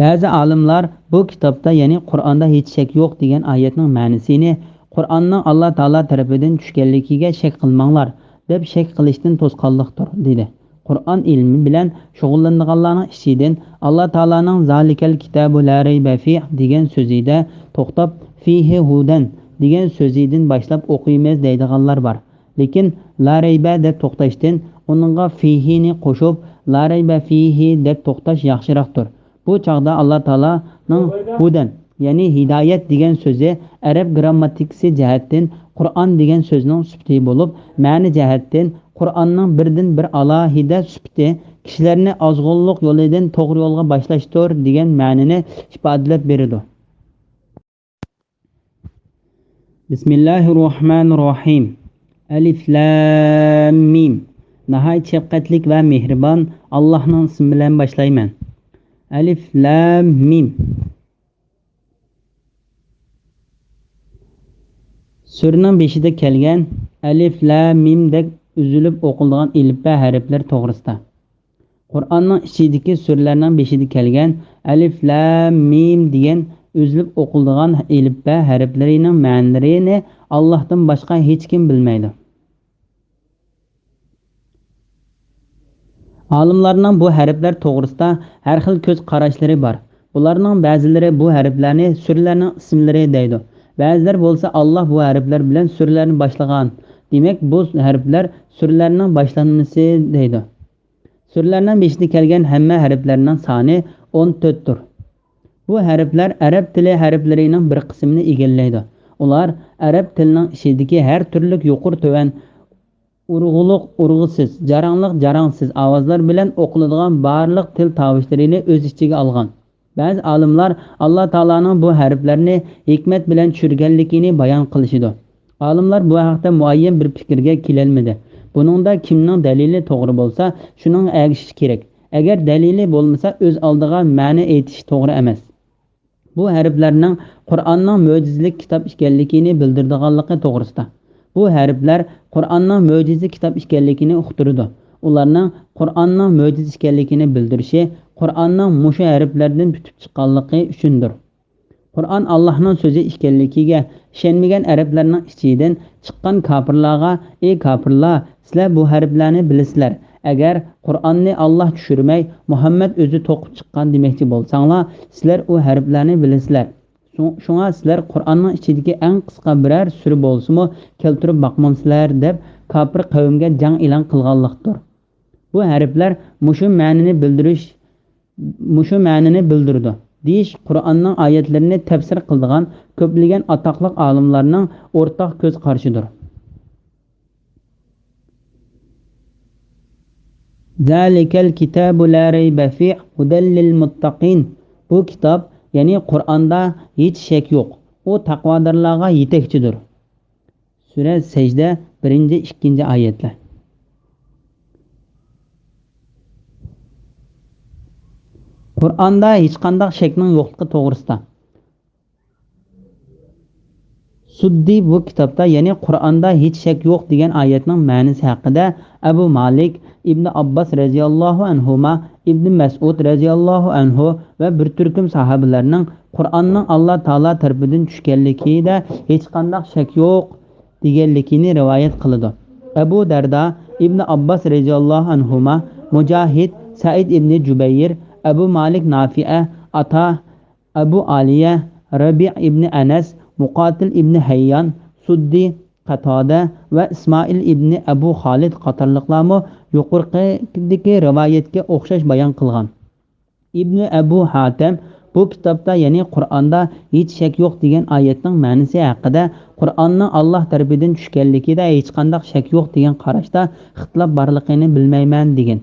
بەزى ئالىملار بۇ كىتابتا، يەنى قۇرئاندا ھېچ شەك يوق دېگەن ئايەتنىڭ مەنىسىنى قۇرئاننىڭ ئاللاھ تائالا تەرىپىدىن چۈشكەنلىكىگە شەك قىلماڭلار، دەپ شەك قىلىشتىن توسقانلىقتۇر، دېدى. قۇرئان ئىلمى بىلەن شۇغۇللىنىدىغانلارنىڭ ئىچىدىن ئاللاھ تائالانىڭ زالىكەل كىتابۇ لا رەيبە فىھ دېگەن سۆزىدە توختاپ، فىھى ھۇدەن دېگەن سۆزىدىن باشلاپ ئوقۇيمىز دەيدىغانلار بار. لېكىن لا رەيبە دەپ توختاشتىن، ئۇنىڭغا فىھىنى قوشۇپ، لا رەيبە فىھى دەپ توختاش ياخشىراقتۇر. بۇ چاغدا ئاللاھ تائالانىڭ ھۇدەن، يەنى ھىدايەت دېگەن سۆزى ئەرەب گىرامماتىكىسى جەھەتتىن قۇرئان دېگەن سۆزنىڭ سۈپىتى بولۇپ، مەنە جەھەتتىن قۇرئاننىڭ بىردىن بىر ئالاھىدە سۈپىتى، كىشىلەرنى ئازغۇنلۇق يولىدىن توغرا يولغا باشلاشتۇر دېگەن مەنىنى ئىپادىلەپ بېرىدۇ. بىسمىللاھىررەھمانىررەھىم. ئەلىف لام مىم. ناھايىتى شەپقەتلىك ۋە مېھرىبان ئاللاھنىڭ ئىسمى بىلەن باشلايمەن. ئەلىف لام مىم. سۈرىنىڭ بېشىدا كەلگەن ئەلىف لام مىمدەك ئۈزۈلۈپ ئوقۇلىدىغان ئېلىپبە ھەرپلىرى توغرىسىدا. قۇرئاننىڭ ئىچىدىكى سۈرىلەرنىڭ بېشىدا كەلگەن ئەلىف لام مىم دېگەن ئۈزۈلۈپ ئوقۇلىدىغان ئېلىپبە ھەرپلىرىنىڭ مەنىلىرىنى ئاللاھتىن باشقا ھېچكىم بىلمەيدۇ. ئالىملارنىڭ بۇ ھەرپلەر توغرىسىدا ھەر خىل كۆز قاراشلىرى بار. بۇلارنىڭ بەزىلىرى بۇ ھەرپلەرنى سۈرىلەرنىڭ ئىسىملىرى دەيدۇ. بەزىلەر بولسا ئاللاھ بۇ ھەرپلەر بىلەن سۈرىلەرنى باشلىغان، دېمەك، بۇ ھەرپلەر سۈرىلەرنىڭ باشلانمىسى دەيدۇ. سۈرىلەرنىڭ بېشىدا كەلگەن ھەممە ھەرپلەرنىڭ سانى ئون تۆتتۇر. بۇ ھەرپلەر ئەرەب تىلى ھەرپلىرىنىڭ بىر قىسمىنى ئىگىلەيدۇ. ئۇلار ئەرەب تىلىنىڭ ئىچىدىكى ھەر تۈرلۈك يۇقىرى-تۆۋەن، ئۇرغۇلۇق-ئۇرغۇسىز، جاراڭلىق-جاراڭسىز ئاۋازلار بىلەن ئوقۇلىدىغان بارلىق تىل تاۋۇشلىرىنى ئۆز ئىچىگە ئالغان. بەزى ئالىملار ئاللاھ تائالانىڭ بۇ ھەرپلەرنى ھېكمەت بىلەن چۈشۈرگەنلىكىنى بايان قىلىشىدۇ. ئالىملار بۇ ھەقتە مۇئەييەن بىر پىكىرگە كېلەلمىدى. بۇنىڭدا كىمنىڭ دەلىلى توغرا بولسا، شۇنىڭغا ئەگىشىش كېرەك. ئەگەر دەلىلى بولمىسا، ئۆز ئالدىغا مەنە ئېيتىش توغرا ئەمەس. بۇ ھەرپلەرنىڭ قۇرئاننىڭ مۆجىزىلىك كىتاب ئىكەنلىكىنى بىلدۈرىدىغانلىقى توغرىسىدا. بۇ ھەرپلەر قۇرئاننىڭ مۆجىزە كىتاب ئىكەنلىكىنى ئۇقتۇرىدۇ. ئۇلارنىڭ قۇرئاننىڭ مۆجىزە ئىكەنلىكىنى بىلدۈرۈشى قۇرئاننىڭ مۇشۇ ھەرپلەردىن پۈتۈپ چىققانلىقى ئۈچۈندۇر. قۇرئان ئاللاھنىڭ سۆزى ئىكەنلىكىگە ئىشەنمىگەن ئەرەبلەرنىڭ ئىچىدىن چىققان كاپىرلارغا، ئى كاپىرلار، سىلەر بۇ ھەرپلەرنى بىلىسىلەر. ئەگەر قۇرئاننى ئاللاھ چۈشۈرمەي، مۇھەممەد ئۆزى توقۇپ چىققان دېمەكچى بولساڭلار، سىلەر ئۇ ھەرپلەرنى بىلىسىلەر. شۇ-، شۇڭا سىلەر قۇرئاننىڭ ئىچىدىكى ئەڭ قىسقا بىرەر سۈرە بولسىمۇ كەلتۈرۈپ باقمامسىلەر، دەپ كاپىر قەۋمگە جەڭ ئېلان قىلغانلىقتۇر. بۇ ھەرپلەر مۇشۇ مەنىنى بىلدۈرۈش، مۇشۇ مەنىنى بىلدۈرىدۇ، دېيىش قۇرئاننىڭ ئايەتلىرىنى تەپسىر قىلىدىغان كۆپلىگەن ئاتاقلىق ئالىملارنىڭ ئورتاق كۆز قارىشىدۇر. زالىكەل كىتابۇ لا رەيبە فىھ ھۇدەل لىل مۇتتەقىن. بۇ كىتاب، يەنى قۇرئاندا ھېچ شەك يوق. ئۇ تەقۋادارلارغا يېتەكچىدۇر. سۈرە سەجدە، بىرىنچى، ئىككىنچى ئايەتلەر. قۇرئاندا ھېچقانداق شەكنىڭ يوقلۇقى توغرىسىدا. سۇددى بۇ كىتابتا، يەنى قۇرئاندا ھېچ شەك يوق دېگەن ئايەتنىڭ مەنىسى ھەققىدە ئەبۇ مالىك، ئىبنى ئابباس رەزىياللاھۇ ئەنھۇما، ئىبنى مەسئۇد رەزىياللاھۇ ئەنھۇ ۋە بىر تۈركۈم ساھابىلەرنىڭ قۇرئاننىڭ ئاللا تائالا تەرىپىدىن چۈشكەنلىكىدە ھېچقانداق شەك يوق دېگەنلىكىنى رىۋايەت قىلىدۇ. ئەبۇ دەردا، ئىبنى ئابباس رەزىياللاھۇ ئەنھۇما، مۇجاھىد، سەئىد ئىبنى جۇبەير، ئەبۇ مالىك نافىئە، ئاتا، ئەبۇ ئالىيە، رەبىئ ئىبنى ئەنەس، مۇقاتىل ئىبنى ھەييان، سۇددى، قاتادە ۋە ئىسمائىل ئىبنى ئەبۇ خالىد قاتارلىقلارمۇ يۇقىرىقىدىكى رىۋايەتكە ئوخشاش بايان قىلغان. ئىبنى ئەبۇ ھاتەم بۇ كىتابتا، يەنى قۇرئاندا ھېچ شەك يوق دېگەن ئايەتنىڭ مەنىسى ھەققىدە، قۇرئاننىڭ ئاللاھ تەرىپىدىن چۈشكەنلىكىدە ھېچقانداق شەك يوق دېگەن قاراشتا ئىختىلاپ بارلىقىنى بىلمەيمەن، دېگەن.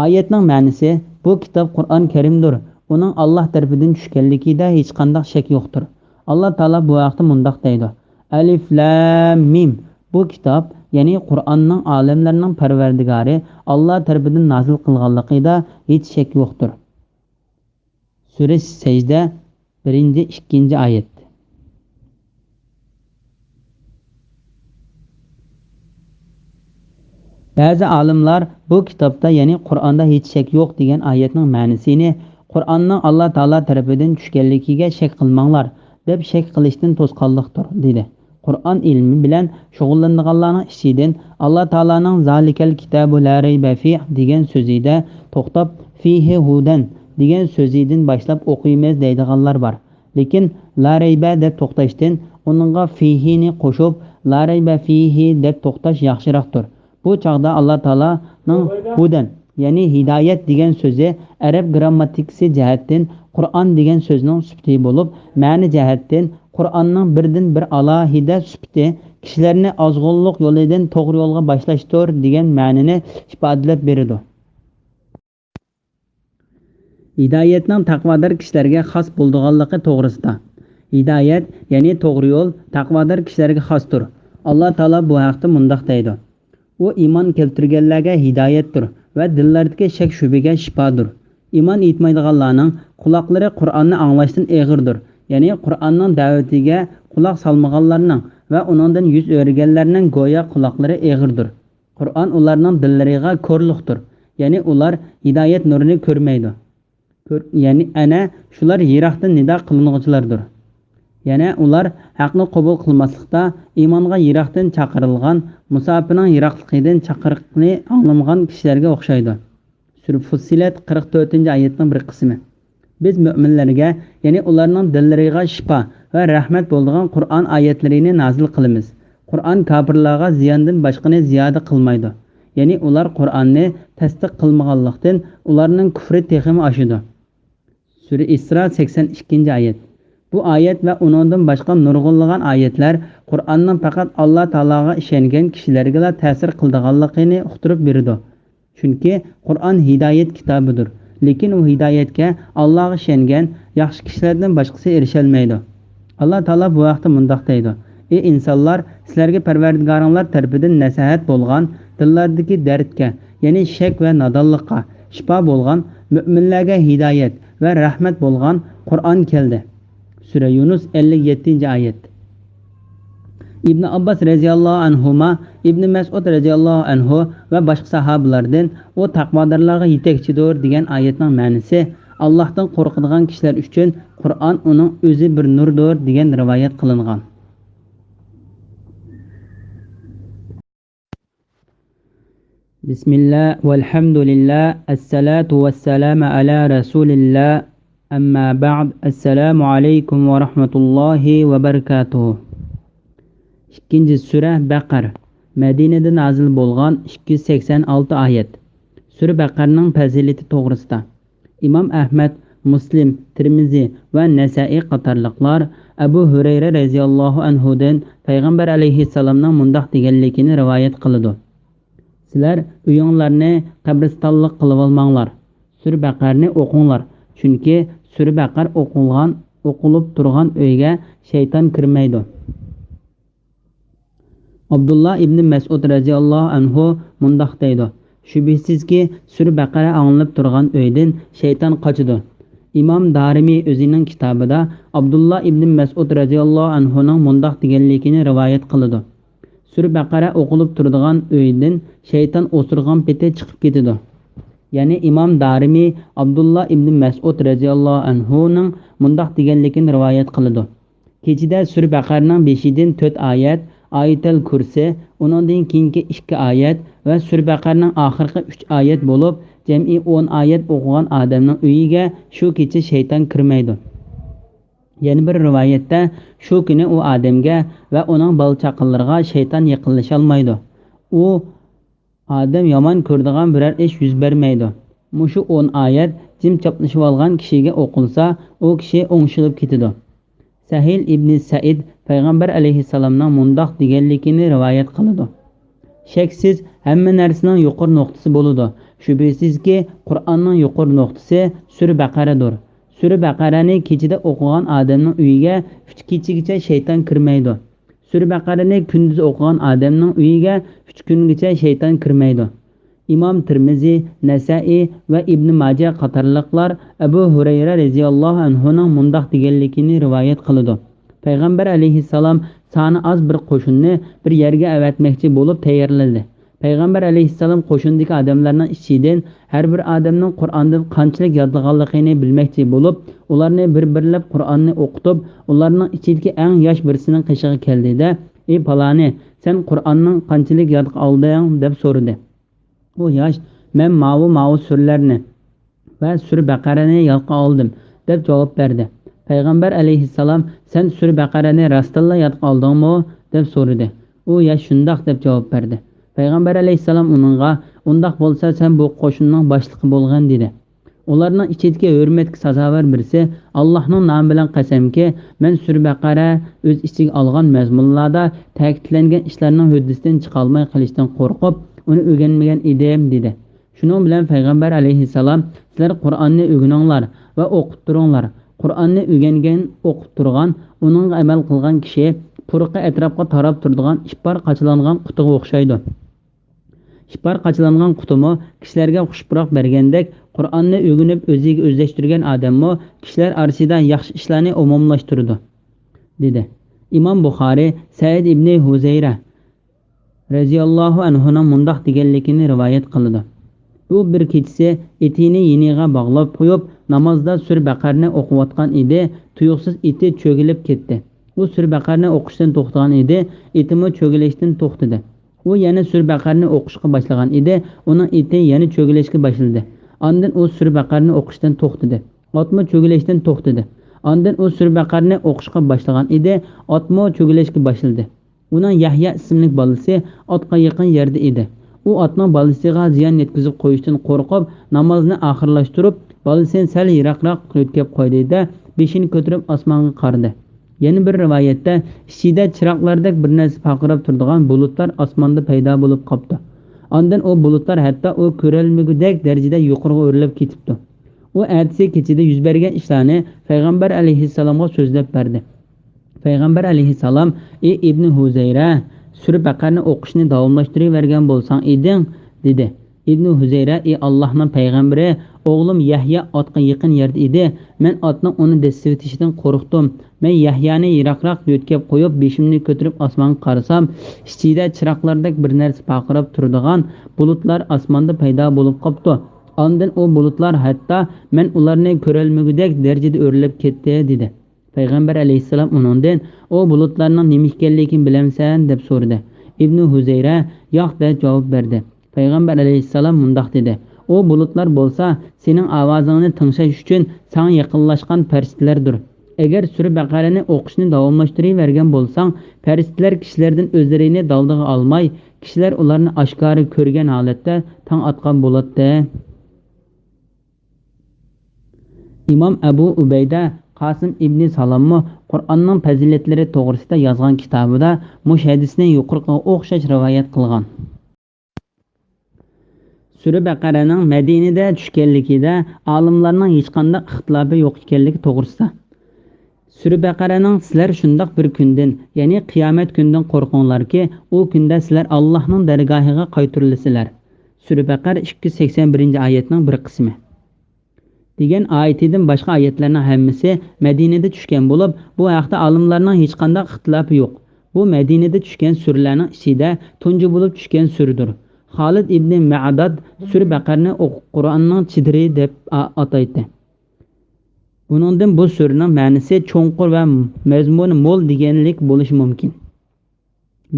ئايەتنىڭ مەنىسى، بۇ كىتاب قۇرئان كەرىمدۇر، ئۇنىڭ ئاللاھ تەرىپىدىن چۈشكەنلىكىدە ھېچقانداق شەك يوقتۇر. ئاللاھ تائالا بۇ ھەقتە مۇنداق دەيدۇ، ئەلىف لام مىم، بۇ كىتاب، يەنى قۇرئاننىڭ ئالەملەرنىڭ پەرۋەردىگارى ئاللاھ تەرىپىدىن نازىل قىلغانلىقىدا ھېچ شەك يوقتۇر. سۈرە سەجدە، بىرىنچى، ئىككىنچى ئايەت. بەزى ئالىملار بۇ كىتابتا، يەنى قۇرئاندا ھېچ شەك يوق دېگەن ئايەتنىڭ مەنىسىنى، قۇرئاننىڭ ئاللاھ تائالا تەرىپىدىن چۈشكەنلىكىگە شەك قىلماڭلار، دەپ شەك قىلىشتىن توسقانلىقتۇر، دېدى. قۇرئان ئىلمى بىلەن شۇغۇللىنىدىغانلارنىڭ ئىچىدىن ئاللاھ تائالانىڭ زالىكەل كىتابۇ لا رەيبە فىھ دېگەن سۆزىدە توختاپ، فىھى ھۇدەن دېگەن سۆزىدىن باشلاپ ئوقۇيمىز دەيدىغانلار بار. لېكىن لا رەيبە دەپ توختاشتىن ئۇنىڭغا فىھىنى قوشۇپ، لا رەيبە فىھى دەپ توختاش ياخشىراقتۇر. بۇ چاغدا ئاللاھ تائالانىڭ ھۇدەن، يەنى ھىدايەت دېگەن سۆزى ئەرەب گىرامماتىكىسى جەھەتتىن قۇرئان دېگەن سۆزنىڭ سۈپىتى بولۇپ، مەنە جەھەتتىن قۇرئاننىڭ بىردىن بىر ئالاھىدە سۈپىتى، كىشىلەرنى ئازغۇنلۇق يولىدىن توغرا يولغا باشلاشتۇر دېگەن مەنىنى ئىپادىلەپ بېرىدۇ. ھىدايەتنىڭ تەقۋادار كىشىلەرگە خاس بولىدىغانلىقى توغرىسىدا. ھىدايەت، يەنى توغرا يول، تەقۋادار كىشىلەرگە خاستۇر. ئاللاھ تائالا بۇ ھەقتە مۇنداق دەيدۇ، ئۇ ئىمان كەلتۈرگەنلەرگە ھىدايەتتۇر ۋە دىللىرىدىكى شەك-شۈبھىگە شىپادۇر. ئىمان ئېيتمايدىغانلارنىڭ قۇلاقلىرى قۇرئاننى ئاڭلاشتىن ئېغىردۇر، يەنى قۇرئاننىڭ دەۋىتىگە قۇلاق سالمىغانلارنىڭ ۋە ئۇنىڭدىن يۈز ئۆرۈگەنلەرنىڭ گويا قۇلاقلىرى ئېغىردۇر. قۇرئان ئۇلارنىڭ دىللىرىغا كورلۇقتۇر، يەنى ئۇلار ھىدايەت نۇرىنى كۆرمەيدۇ. كۆر-، يەنى ئەنە شۇلار يىراقتىن نىدا قىلىنغۇچىلاردۇر. يەنە ئۇلار ھەقنى قوبۇل قىلماسلىقتا، ئىمانغا يىراقتىن چاقىرىلغان، مۇساپىرنىڭ يىراقلىقىدىن چاقىرىقنى ئاڭلىمىغان كىشىلەرگە ئوخشايدۇ. سۈرە فۇسسىلەت، قىرىق تۆتىنچى ئايەتنىڭ بىر قىسمى. بىز مۆمىنلەرگە، يەنى ئۇلارنىڭ دىللىرىغا شىپا ۋە رەھمەت بولىدىغان قۇرئان ئايەتلىرىنى نازىل قىلىمىز. قۇرئان كاپىرلارغا زىياندىن باشقىنى زىيادە قىلمايدۇ. يەنى ئۇلار قۇرئاننى تەستىق قىلمىغانلىقتىن، ئۇلارنىڭ كۇفرى تېخىمۇ ئاشىدۇ. سۈرە ئىسرا، سەكسەن ئىككىنچى ئايەت. بۇ ئايەت ۋە ئۇنىڭدىن باشقا نۇرغۇنلىغان ئايەتلەر قۇرئاننىڭ پەقەت ئاللا تائالاغا ئىشەنگەن كىشىلەرگىلا تەسىر قىلىدىغانلىقىنى ئۇقتۇرۇپ بېرىدۇ. چۈنكى قۇرئان ھىدايەت كىتابىدۇر. لېكىن ئۇ ھىدايەتكە ئاللاغا ئىشەنگەن ياخشى كىشىلەردىن باشقىسى ئېرىشەلمەيدۇ. ئاللا تائالا بۇ ھەقتە مۇنداق دەيدۇ، ئى ئىنسانلار، سىلەرگە پەرۋەردىگارىڭلار تەرىپىدىن نەسىھەت بولغان، دىللاردىكى دەردكە، يەنى شەك ۋە نادانلىققا شىپا بولغان، مۆمىنلەرگە ھىدايەت ۋە رەھمەت بولغان قۇرئان كەلدى. سۈرە يۇنۇس، ئەللىك يەتتىنچى ئايەت. ئىبن ئابباس رەزىياللاھۇ ئەنھۇما، ئىبن مەسئۇد رەزىياللاھۇ ئەنھۇ ۋە باشقا ساھابىلاردىن ئۇ تەقۋادارلارغا يېتەكچىدۇر دېگەن ئايەتنىڭ مەنىسى، ئاللاھتىن قورقىدىغان كىشىلەر ئۈچۈن قۇرئان ئۇنىڭ ئۆزى بىر نۇردۇر دېگەن رىۋايەت قىلىنغان. بسم الله والحمد لله، الصلاة والسلام على رسول الله، أما بعد، السلام عليكم ورحمة الله وبركاته. ئىككىنچى سۈرە بەقەر، مەدىنىدە نازىل بولغان، ئىككى يۈز سەكسەن ئالتە ئايەت. سۈرە بەقەرنىڭ پەزىلىتى توغرىسىدا. ئىمام ئەھمەد، مۇسلىم، تىرمىزى ۋە نەسەئى قاتارلىقلار ئەبۇ ھۈرەيرە رەزىياللاھۇ ئەنھۇدىن پەيغەمبەر ئەلەيھىسسالامنىڭ مۇنداق دېگەنلىكىنى رىۋايەت قىلىدۇ، سىلەر ئۆيۈڭلارنى قەبرىستانلىق قىلىۋالماڭلار، سۈرە بەقەرنى ئوقۇڭلار، چۈنكى سۈرە بەقەر ئوقۇلغان، ئوقۇلۇپ تۇرغان ئۆيگە شەيتان كىرمەيدۇ. ئابدۇللا ئىبنى مەسئۇد رەزىياللاھۇ ئەنھۇ مۇنداق دەيدۇ، شۈبھىسىزكى، سۈرە بەقەرە ئاڭلىنىپ تۇرغان ئۆيدىن شەيتان قاچىدۇ. ئىمام دارىمى ئۆزىنىڭ كىتابىدا ئابدۇللا ئىبنى مەسئۇد رەزىياللاھۇ ئەنھۇنىڭ مۇنداق دېگەنلىكىنى رىۋايەت قىلىدۇ، سۈرە بەقەرە ئوقۇلۇپ تۇرىدىغان ئۆيدىن شەيتان ئوسۇرغان پېتى چىقىپ كېتىدۇ. يەنى ئىمام دارىمى ئابدۇللا ئىبنى مەسئۇد رەزىياللاھۇ ئەنھۇنىڭ مۇنداق دېگەنلىكىنى رىۋايەت قىلىدۇ، كېچىدە سۈرە بەقەرىنىڭ بېشىدىن تۆت ئايەت، ئايەتەل كۇرسى، ئۇنىڭدىن كېيىنكى ئىككى ئايەت ۋە سۈرە بەقەرىنىڭ ئاخىرقى ئۈچ ئايەت بولۇپ، جەمئىي ئون ئايەت ئوقۇغان ئادەمنىڭ ئۆيىگە شۇ كېچە شەيتان كىرمەيدۇ. يەنە بىر رىۋايەتتە، شۇ كۈنى ئۇ ئادەمگە ۋە ئۇنىڭ بالا-چاقىلىرىغا شەيتان يېقىنلىشالمايدۇ. ئۇ ئادەم يامان كۆرىدىغان بىرەر ئىش يۈز بەرمەيدۇ. مۇشۇ ئون ئايەت جىم چاپلىشىۋالغان كىشىگە ئوقۇلسا، ئۇ كىشى ئوڭشىلىپ كېتىدۇ. سەھىل ئىبنى سەئىد پەيغەمبەر ئەلەيھىسسالامنىڭ مۇنداق دېگەنلىكىنى رىۋايەت قىلىدۇ: شەكسىز، ھەممە نەرسىنىڭ يۇقىرى نۇقتىسى بولىدۇ. شۈبھىسىزكى، قۇرئاننىڭ يۇقىرى نۇقتىسى سۈرە بەقەرەدۇر. سۈرە بەقەرەنى كېچىدە ئوقۇغان ئادەمنىڭ ئۆيىگە ئۈچ كېچىگىچە شەيتان كىرمەيدۇ. سۈرە بەقەرەنى كۈندۈز ئوقۇغان ئادەمنىڭ ئۆيىگە ئۈچ كۈنگىچە شەيتان كىرمەيدۇ. ئىمام تىرمىزى، نەسەئى ۋە ئىبنى ماجە قاتارلىقلار ئەبۇ ھۇرەيرە رەزىياللاھۇ ئەنھۇنىڭ مۇنداق دېگەنلىكىنى رىۋايەت قىلىدۇ: پەيغەمبەر ئەلەيھىسسالام سانى ئاز بىر قوشۇننى بىر يەرگە ئەۋەتمەكچى بولۇپ تەييارلىدى. پەيغەمبەر ئەلەيھىسسالام قوشۇندىكى ئادەملەرنىڭ ئىچىدىن ھەر بىر ئادەمنىڭ قۇرئاندىن قانچىلىك يادلىغانلىقىنى بىلمەكچى بولۇپ، ئۇلارنى بىر-بىرلەپ قۇرئاننى ئوقۇتۇپ، ئۇلارنىڭ ئىچىدىكى ئەڭ ياش بىرسىنىڭ قېشىغا كەلدى-دە، ئى پالانى، سەن قۇرئاننىڭ قانچىلىك يادقا ئالدىڭ؟ دەپ سورىدى. ئۇ ياش، مەن ماۋۇ، ماۋۇ سۈرىلەرنى ۋە سۈرە بەقەرەنى يادقا ئالدىم، دەپ جاۋاب بەردى. پەيغەمبەر ئەلەيھىسسالام، سەن سۈرە بەقەرەنى راستتىنلا يادقا ئالدىڭمۇ؟ دەپ سورىدى. ئۇ ياش شۇنداق دەپ جاۋاب بەردى. پەيغەمبەر ئەلەيھىسسالام ئۇنىڭغا، ئۇنداق بولسا سەن بۇ قوشۇننىڭ باشلىقى بولغىن، دېدى. ئۇلارنىڭ ئىچىدىكى ھۆرمەتكە سازاۋەر بىرسى، ئاللاھنىڭ نامى بىلەن قەسەمكى، مەن سۈرە بەقەرە ئۆز ئىچىگە ئالغان مەزمۇنلاردا تەكىتلەنگەن ئىشلارنىڭ ھۆددىسىدىن چىقالماي قېلىشتىن قورقۇپ، ئۇنى ئۆگەنمىگەن ئىدىم، دېدى. شۇنىڭ بىلەن پەيغەمبەر ئەلەيھىسسالام، سىلەر قۇرئاننى ئۆگىنىڭلار ۋە ئوقۇپ تۇرۇڭلار. قۇرئاننى ئۆگەنگەن، ئوقۇپ تۇرغان، ئۇنىڭغا ئەمەل قىلغان كىشى پۇرىقى ئەتراپقا تاراپ تۇرىدىغان ئىپار قاچىلانغان قۇتىغا ئوخشايدۇ. ئىپار قاچىلانغان قۇتىمۇ كىشىلەرگە خۇش پۇراق بەرگەندەك، قۇرئاننى ئۆگىنىپ ئۆزىگە ئۆزلەشتۈرگەن ئادەممۇ كىشىلەر ئارىسىدا ياخشى ئىشلارنى ئومۇملاشتۇرىدۇ، دېدى. ئىمام بۇخارىي سەئىد ئىبنى ھۇزەيرە رەزىياللاھۇ ئەنھۇنىڭ مۇنداق دېگەنلىكىنى رىۋايەت قىلىدۇ: ئۇ بىر كېچىسى ئېتىنى يېنىغا باغلاپ قويۇپ، نامازدا سۈرە بەقەرنى ئوقۇۋاتقان ئىدى، تۇيۇقسىز ئېتى چۆگىلىپ كەتتى. ئۇ سۈرە بەقەرنى ئوقۇشتىن توختىغان ئىدى، ئېتىمۇ چۆگىلەشتىن توختىدى. ئۇ يەنە سۈرە بەقەرنى ئوقۇشقا باشلىغان ئىدى، ئۇنىڭ ئېتى يەنە چۆگىلەشكە باشلىدى. ئاندىن ئۇ سۈرە بەقەرنى ئوقۇشتىن توختىدى. ئاتمۇ چۆگىلەشتىن توختىدى. ئاندىن ئۇ سۈرە بەقەرنى ئوقۇشقا باشلىغان ئىدى، ئاتمۇ چۆگىلەشكە باشلىدى. ئۇنىڭ يەھيا ئىسىملىك بالىسى ئاتقا يېقىن يەردە ئىدى. ئۇ ئاتنىڭ بالىسىغا زىيان يەتكۈزۈپ قويۇشتىن قورقۇپ، نامازنى ئاخىرلاشتۇرۇپ، بالىسىنى سەل يىراقراق يۆتكەپ قويدى-دە، بېشىنى كۆتۈرۈپ ئاسمانغا قارىدى. يەنە بىر رىۋايەتتە، ئىچىدە چىراغلاردەك بىر نەرسە پارقىراپ تۇرىدىغان بۇلۇتلار ئاسماندا پەيدا بولۇپ قاپتۇ. ئاندىن ئۇ بۇلۇتلار ھەتتا ئۇ كۆرەلمىگۈدەك دەرىجىدە يۇقىرىغا ئۆرلەپ كېتىپتۇ. ئۇ ئەتىسى كېچىدە يۈز بەرگەن ئىشلارنى پەيغەمبەر ئەلەيھىسسالامغا سۆزلەپ بەردى. پەيغەمبەر ئەلەيھىسسالام، ئى ئىبنى ھۇزەيرە، سۈرە بەقەرنى ئوقۇشنى داۋاملاشتۇرۇۋەرگەن بولساڭ ئىدىڭ، دېدى. ئىبنى ھۇزەيرە، ئى ئاللاھنىڭ پەيغەمبىرى، ئوغلۇم يەھيا ئاتقا يېقىن يەردە ئىدى. مەن ئاتنىڭ ئۇنى دەسسىۋېتىشىدىن قورقتۇم. مەن يەھيانى يىراقراق يۆتكەپ قويۇپ، بېشىمنى كۆتۈرۈپ ئاسمانغا قارىسام، ئىچىدە چىراغلاردەك بىر نەرسە پارقىراپ تۇرىدىغان بۇلۇتلار ئاسماندا پەيدا بولۇپ قاپتۇ. ئاندىن ئۇ بۇلۇتلار ھەتتا مەن ئۇلارنى كۆرەلمىگۈدەك دەرىجىدە ئۆرلەپ كەتتى، دېدى. پەيغەمبەر ئەلەيھىسسالام ئۇنىڭدىن، ئۇ بۇلۇتلارنىڭ نېمە ئىكەنلىكىنى بىلەمسەن؟ دەپ سورىدى. ئىبنى ھۇزەيرە، ياق، دەپ جاۋاب بەردى. پەيغەمبەر ئەلەيھىسسالام مۇنداق دېدى، ئۇ بۇلۇتلار بولسا سېنىڭ ئاۋازىڭنى تىڭشاش ئۈچۈن ساڭا يېقىنلاشقان پەرىشتىلەردۇر. ئەگەر سۈرە بەقەرەنى ئوقۇشنى داۋاملاشتۇرۇۋەرگەن بولساڭ، پەرىشتىلەر كىشىلەردىن ئۆزلىرىنى دالدىغا ئالماي، كىشىلەر ئۇلارنى ئاشكارا كۆرگەن ھالەتتە تاڭ ئاتقان بولاتتى. ئىمام ئەبۇ ئۇبەيدە قاسىم ئىبنى سالاممۇ قۇرئاننىڭ پەزىلەتلىرى توغرىسىدا يازغان كىتابىدا مۇشۇ ھەدىسنى يۇقىرىقىغا ئوخشاش رىۋايەت قىلغان. سۈرە بەقەرەنىڭ مەدىنىدە چۈشكەنلىكىدە ئالىملارنىڭ ھېچقانداق ئىختىلاپى يوق ئىكەنلىكى توغرىسىدا. سۈرە بەقەرەنىڭ سىلەر شۇنداق بىر كۈندىن، يەنى قىيامەت كۈنىدىن قورقۇڭلاركى، ئۇ كۈندە سىلەر ئاللاھنىڭ دەرگاھىغا قايتۇرۇلىسىلەر. سۈرە بەقەرە ئىككى يۈز سەكسەن بىرىنچى ئايەتنىڭ بىر قىسمى. دېگەن ئايىتىدىن باشقا ئايەتلەرنىڭ ھەممىسى مەدىنىدە چۈشكەن بولۇپ، بۇ ھەقتە ئالىملارنىڭ ھېچقانداق ئىختىلاپى يوق. بۇ مەدىنىدە چۈشكەن سۈرىلەرنىڭ ئىچىدە تۇنجى بولۇپ چۈشكەن سۈرىدۇر. خالىد ئىبنى مەئداد سۈرە بەقەرىنى ئوقۇپ، قۇرئاننىڭ چېدىرى دەپ ئا-، ئاتايتتى. بۇنىڭدىن بۇ سۈرىنىڭ مەنىسى چوڭقۇر ۋە مەزمۇنى مول دېگەنلىك بولۇشى مۇمكىن.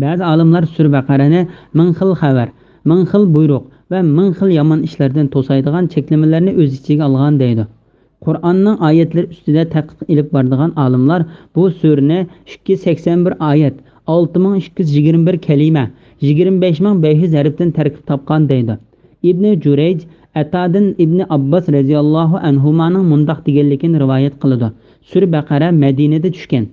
بەزى ئالىملار سۈرە بەقەرەنى مىڭ خىل خەۋەر، مىڭ خىل بۇيرۇق ۋە مىڭ خىل يامان ئىشلاردىن توسايدىغان چەكلىمىلەرنى ئۆز ئىچىگە ئالغان دەيدۇ. قۇرئاننىڭ ئايەتلىرى ئۈستىدە تەتقىق ئېلىپ بارىدىغان ئالىملار بۇ سۈرىنى ئىككى يۈز سەكسەن بىر ئايەت، ئالتە مىڭ ئىككى يۈز يىگىرمە بىر كەلىمە، يىگىرمە بەش مىڭ بەش يۈز ھەرپتىن تەركىب تاپقان دەيدۇ. ئىبنى جۇرەيج ئەتادىن ئىبنى ئابباس رەزىياللاھۇ ئەنھۇمانىڭ مۇنداق دېگەنلىكىنى رىۋايەت قىلىدۇ: سۈرە بەقەرە مەدىنىدە چۈشكەن.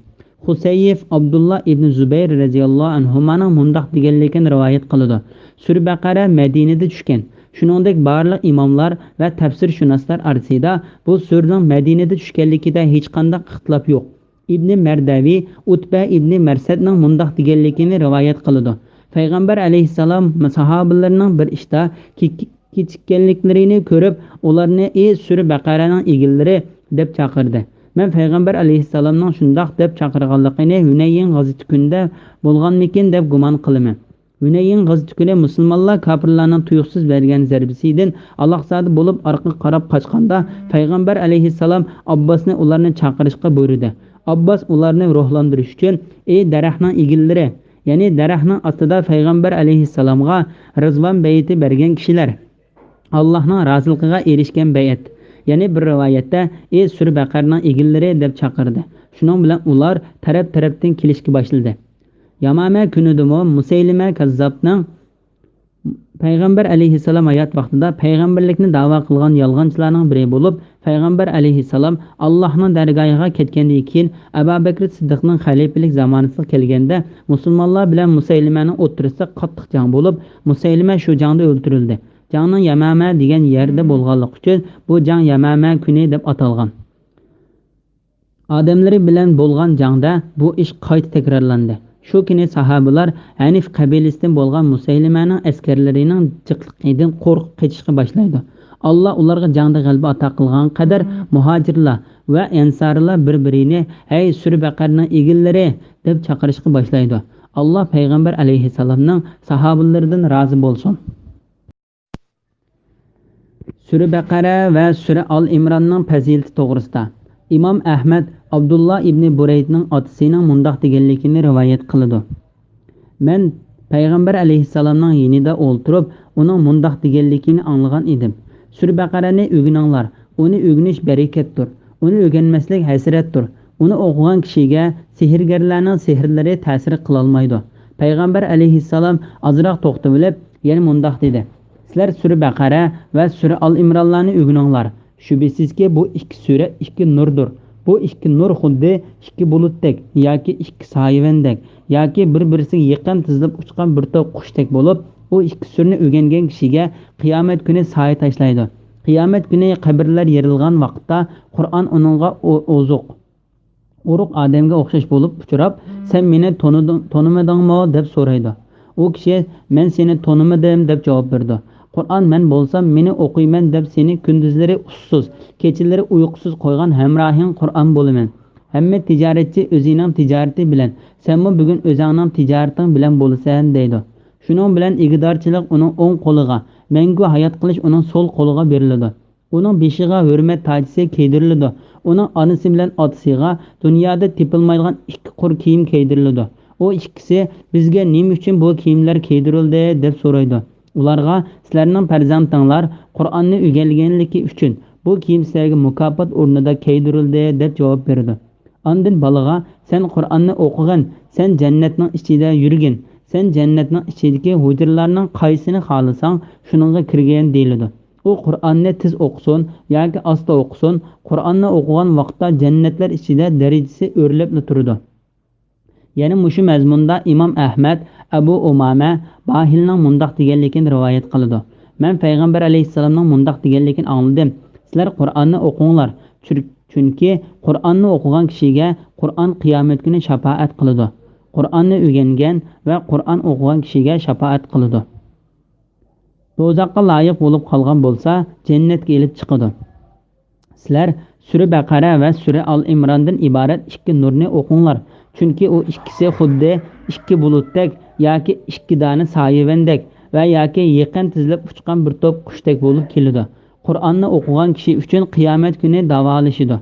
خۇسەييىف ئابدۇللا ئىبنى زۇبەير رەزىياللاھۇ ئەنھۇمانىڭ مۇنداق دېگەنلىكىنى رىۋايەت قىلىدۇ: سۈرە بەقەرە مەدىنىدە چۈشكەن. شۇنىڭدەك بارلىق ئىماملار ۋە تەپسىرشۇناسلار ئارىسىدا بۇ سۈرىنىڭ مەدىنىدە چۈشكەنلىكىدە ھېچقانداق ئىختىلاپ يوق. ئىبنى مەردەۋى ئۇتبە ئىبنى مەرسەدنىڭ مۇنداق دېگەنلىكىنى رىۋايەت قىلىدۇ: پەيغەمبەر ئەلەيھىسسالام ساھابىلىرىنىڭ بىر ئىشتا كېچىككەنلىكلىرىنى كۆرۈپ، ئۇلارنى: «ئى سۈرە بەقەرەنىڭ ئىگىلىرى» دەپ چاقىردى. مەن پەيغەمبەر ئەلەيھىسسالامنىڭ شۇنداق دەپ چاقىرغانلىقىنى ھۈنەيىن غازىتى كۈنىدە بولغانمىكىن دەپ گۇمان قىلىمەن. ھۈنەيىن غازىتى كۈنى مۇسۇلمانلار كاپىرلارنىڭ تۇيۇقسىز بەرگەن زەربىسىدىن ئالاقزادە بولۇپ ئارقىغا قاراپ قاچقاندا، پەيغەمبەر ئەلەيھىسسالام ئابباسنى ئۇلارنى چاقىرىشقا بۇيرۇدى. ئابباس ئۇلارنى روھلاندۇرۇش ئۈچۈن: «ئى دەرەخنىڭ ئىگىلىرى»، يەنى دەرەخنىڭ ئاستىدا پەيغەمبەر ئەلەيھىسسالامغا رىزۋان بەيئىتى بەرگەن كىشىلەر، ئاللاھنىڭ رازىلىقىغا ئېرىشكەن بەيئەت، يەنى بىر رىۋايەتتە: «ئى سۈرە بەقەرىنىڭ ئىگىلىرى» دەپ چاقىردى. شۇنىڭ بىلەن ئۇلار تەرەپ-تەرەپتىن كېلىشكە باشلىدى. يامامە كۈنىدىمۇ مۇسەيلىمە كەززابنىڭ پەيغەمبەر ئەلەيھىسسالام ھايات ۋاقتىدا پەيغەمبەرلىكنى داۋا قىلغان يالغانچىلارنىڭ بىرى بولۇپ، پەيغەمبەر ئەلەيھىسسالام ئاللاھنىڭ دەرگاھىغا كەتكەندىن كېيىن، ئەبۇ بەكرى سىددىقنىڭ خەلىپىلىك زامانىسىغا كەلگەندە، مۇسۇلمانلار بىلەن مۇسەيلىمەنىڭ ئوتتۇرىسىدا قاتتىق جەڭ بولۇپ، مۇسەيلىمە شۇ جەڭدە ئۆلتۈرۈلدى. جەڭنىڭ يامامە دېگەن يەردە بولغانلىقى ئۈچۈن، بۇ جەڭ يامامە كۈنى دەپ ئاتالغان. ئادەملىرى بىلەن بولغان جەڭدە بۇ ئىش قايتا تەكرارلاندى. شۇ كۈنى ساھابىلار ھەنىف قەبىلىسىدىن بولغان مۇسەيلىمەنىڭ ئەسكەرلىرىنىڭ جىقلىقىدىن قورقۇپ قېچىشقا باشلايدۇ. ئاللا ئۇلارغا جەڭدە غەلىبە ئاتا قىلغان قەدەر، مۇھاجىرلار ۋە ئەنسارىلار بىر-بىرىنى: «ھەي سۈرە بەقەرىنىڭ ئىگىلىرى!» دەپ چاقىرىشقا باشلايدۇ. ئاللا پەيغەمبەر ئەلەيھىسسالامنىڭ ساھابىلىرىدىن رازى بولسۇن. سۈرە بەقەرە ۋە سۈرە ئال ئىمراننىڭ پەزىلىتى توغرىسىدا ئىمام ئەھمەد ئابدۇللا ئىبنى بۇرەيدنىڭ ئاتىسىنىڭ مۇنداق دېگەنلىكىنى رىۋايەت قىلىدۇ: مەن پەيغەمبەر ئەلەيھىسسالامنىڭ يېنىدا ئولتۇرۇپ، ئۇنىڭ مۇنداق دېگەنلىكىنى ئاڭلىغان ئىدىم: «سۈرە بەقەرەنى ئۆگىنىڭلار، ئۇنى ئۆگىنىش بەرىكەتتۇر، ئۇنى ئۆگەنمەسلىك ھەسرەتتۇر، ئۇنى ئوقۇغان كىشىگە سېھىرگەرلەرنىڭ سېھىرلىرى تەسىر قىلالمايدۇ.» پەيغەمبەر ئەلەيھىسسالام ئازراق توختىۋېلىپ، يەنە مۇنداق دېدى: «سىلەر سۈرە بەقەرە ۋە سۈرە ئال ئىمرانلارنى ئۆگىنىڭلار. شۈبھىسىزكى، بۇ ئىككى سۈرە ئىككى نۇردۇر. بۇ ئىككى نۇر خۇددى ئىككى بۇلۇتتەك ياكى ئىككى سايىۋەندەك ياكى بىر-بىرسىگە يېقىن تىزىلىپ ئۇچقان بىر توپ قۇشتەك بولۇپ، ئۇ ئىككى سۈرىنى ئۆگەنگەن كىشىگە قىيامەت كۈنى سايە تاشلايدۇ. قىيامەت كۈنى قەبرىلەر يېرىلغان ۋاقىتتا قۇرئان ئۇنىڭغا ئو-، ئوزۇق، ئورۇق ئادەمگە ئوخشاش بولۇپ ئۇچراپ، سەن مېنى تونۇدۇڭ-، تونۇمىدىڭمۇ؟ دەپ سورايدۇ. ئۇ كىشى، مەن سېنى تونۇمىدىم، دەپ جاۋاب بېرىدۇ. قۇرئان مەن بولسام، مېنى ئوقۇيمەن دەپ سېنى كۈندۈزلىرى ئۇسسۇز، كېچىلىرى ئۇيقۇسىز قويغان ھەمراھىڭ قۇرئان بولىمەن. ھەممە تىجارەتچى ئۆزىنىڭ تىجارىتى بىلەن، سەنمۇ بۈگۈن ئۆزەڭنىڭ تىجارىتىڭ بىلەن بولىسەن، دەيدۇ. شۇنىڭ بىلەن ئىگىدارچىلىق ئۇنىڭ ئوڭ قولىغا، مەڭگۈ ھايات قېلىش ئۇنىڭ سول قولىغا بېرىلىدۇ. ئۇنىڭ بېشىغا ھۆرمەت تاجىسى كىيدۈرۈلىدۇ. ئۇنىڭ ئانىسى بىلەن ئاتىسىغا دۇنيادا تېپىلمايدىغان ئىككى قۇر كىيىم كىيدۈرۈلىدۇ. ئۇ ئىككىسى، بىزگە نېمە ئۈچۈن بۇ كىيىملەر كىيدۈرۈلدى؟ دەپ سورايدۇ. ئۇلارغا، سىلەرنىڭ پەرزەنتىڭلار قۇرئاننى ئۆگەنگەنلىكى ئۈچۈن بۇ كىيىم سىلەرگە مۇكاپات ئورنىدا كىيدۈرۈلدى، دەپ جاۋاب بېرىدۇ. ئاندىن بالىغا، سەن قۇرئاننى ئوقۇغىن، سەن جەننەتنىڭ ئىچىدە يۈرگىن، سەن جەننەتنىڭ ئىچىدىكى ھۇجرىلارنىڭ قايسىنى خالىساڭ، شۇنىڭغا كىرگىن، دېيىلىدۇ. ئۇ قۇرئاننى تېز ئوقۇسۇن ياكى ئاستا ئوقۇسۇن، قۇرئاننى ئوقۇغان ۋاقىتتا جەننەتلەر ئىچىدە دەرىجىسى ئۆرلەپلا تۇرىدۇ. يەنە مۇشۇ مەزمۇندا ئىمام ئەھمەد ئەبۇ ئۇمامە باھىلنىڭ مۇنداق دېگەنلىكىنى رىۋايەت قىلىدۇ: مەن پەيغەمبەر ئەلەيھىسسالامنىڭ مۇنداق دېگەنلىكىنى ئاڭلىدىم: سىلەر قۇرئاننى ئوقۇڭلار، چۈر-، چۈنكى قۇرئاننى ئوقۇغان كىشىگە قۇرئان قىيامەت كۈنى شاپائەت قىلىدۇ. قۇرئاننى ئۆگەنگەن ۋە قۇرئان ئوقۇغان كىشىگە شاپائەت قىلىدۇ. دوزاخقا لايىق بولۇپ قالغان بولسا، جەننەتكە ئېلىپ چىقىدۇ. سىلەر سۈرە بەقەرە ۋە سۈرە ئال ئىمراندىن ئىبارەت ئىككى نۇرنى ئوقۇڭلار، چۈنكى ئۇ ئىككىسى خۇددى ئىككى بۇلۇتتەك ياكى ئىككى دانە سايىۋەندەك ۋە ياكى يېقىن تىزىلىپ ئۇچقان بىر توپ قۇشتەك بولۇپ كېلىدۇ. قۇرئاننى ئوقۇغان كىشى ئۈچۈن قىيامەت كۈنى داۋالىشىدۇ.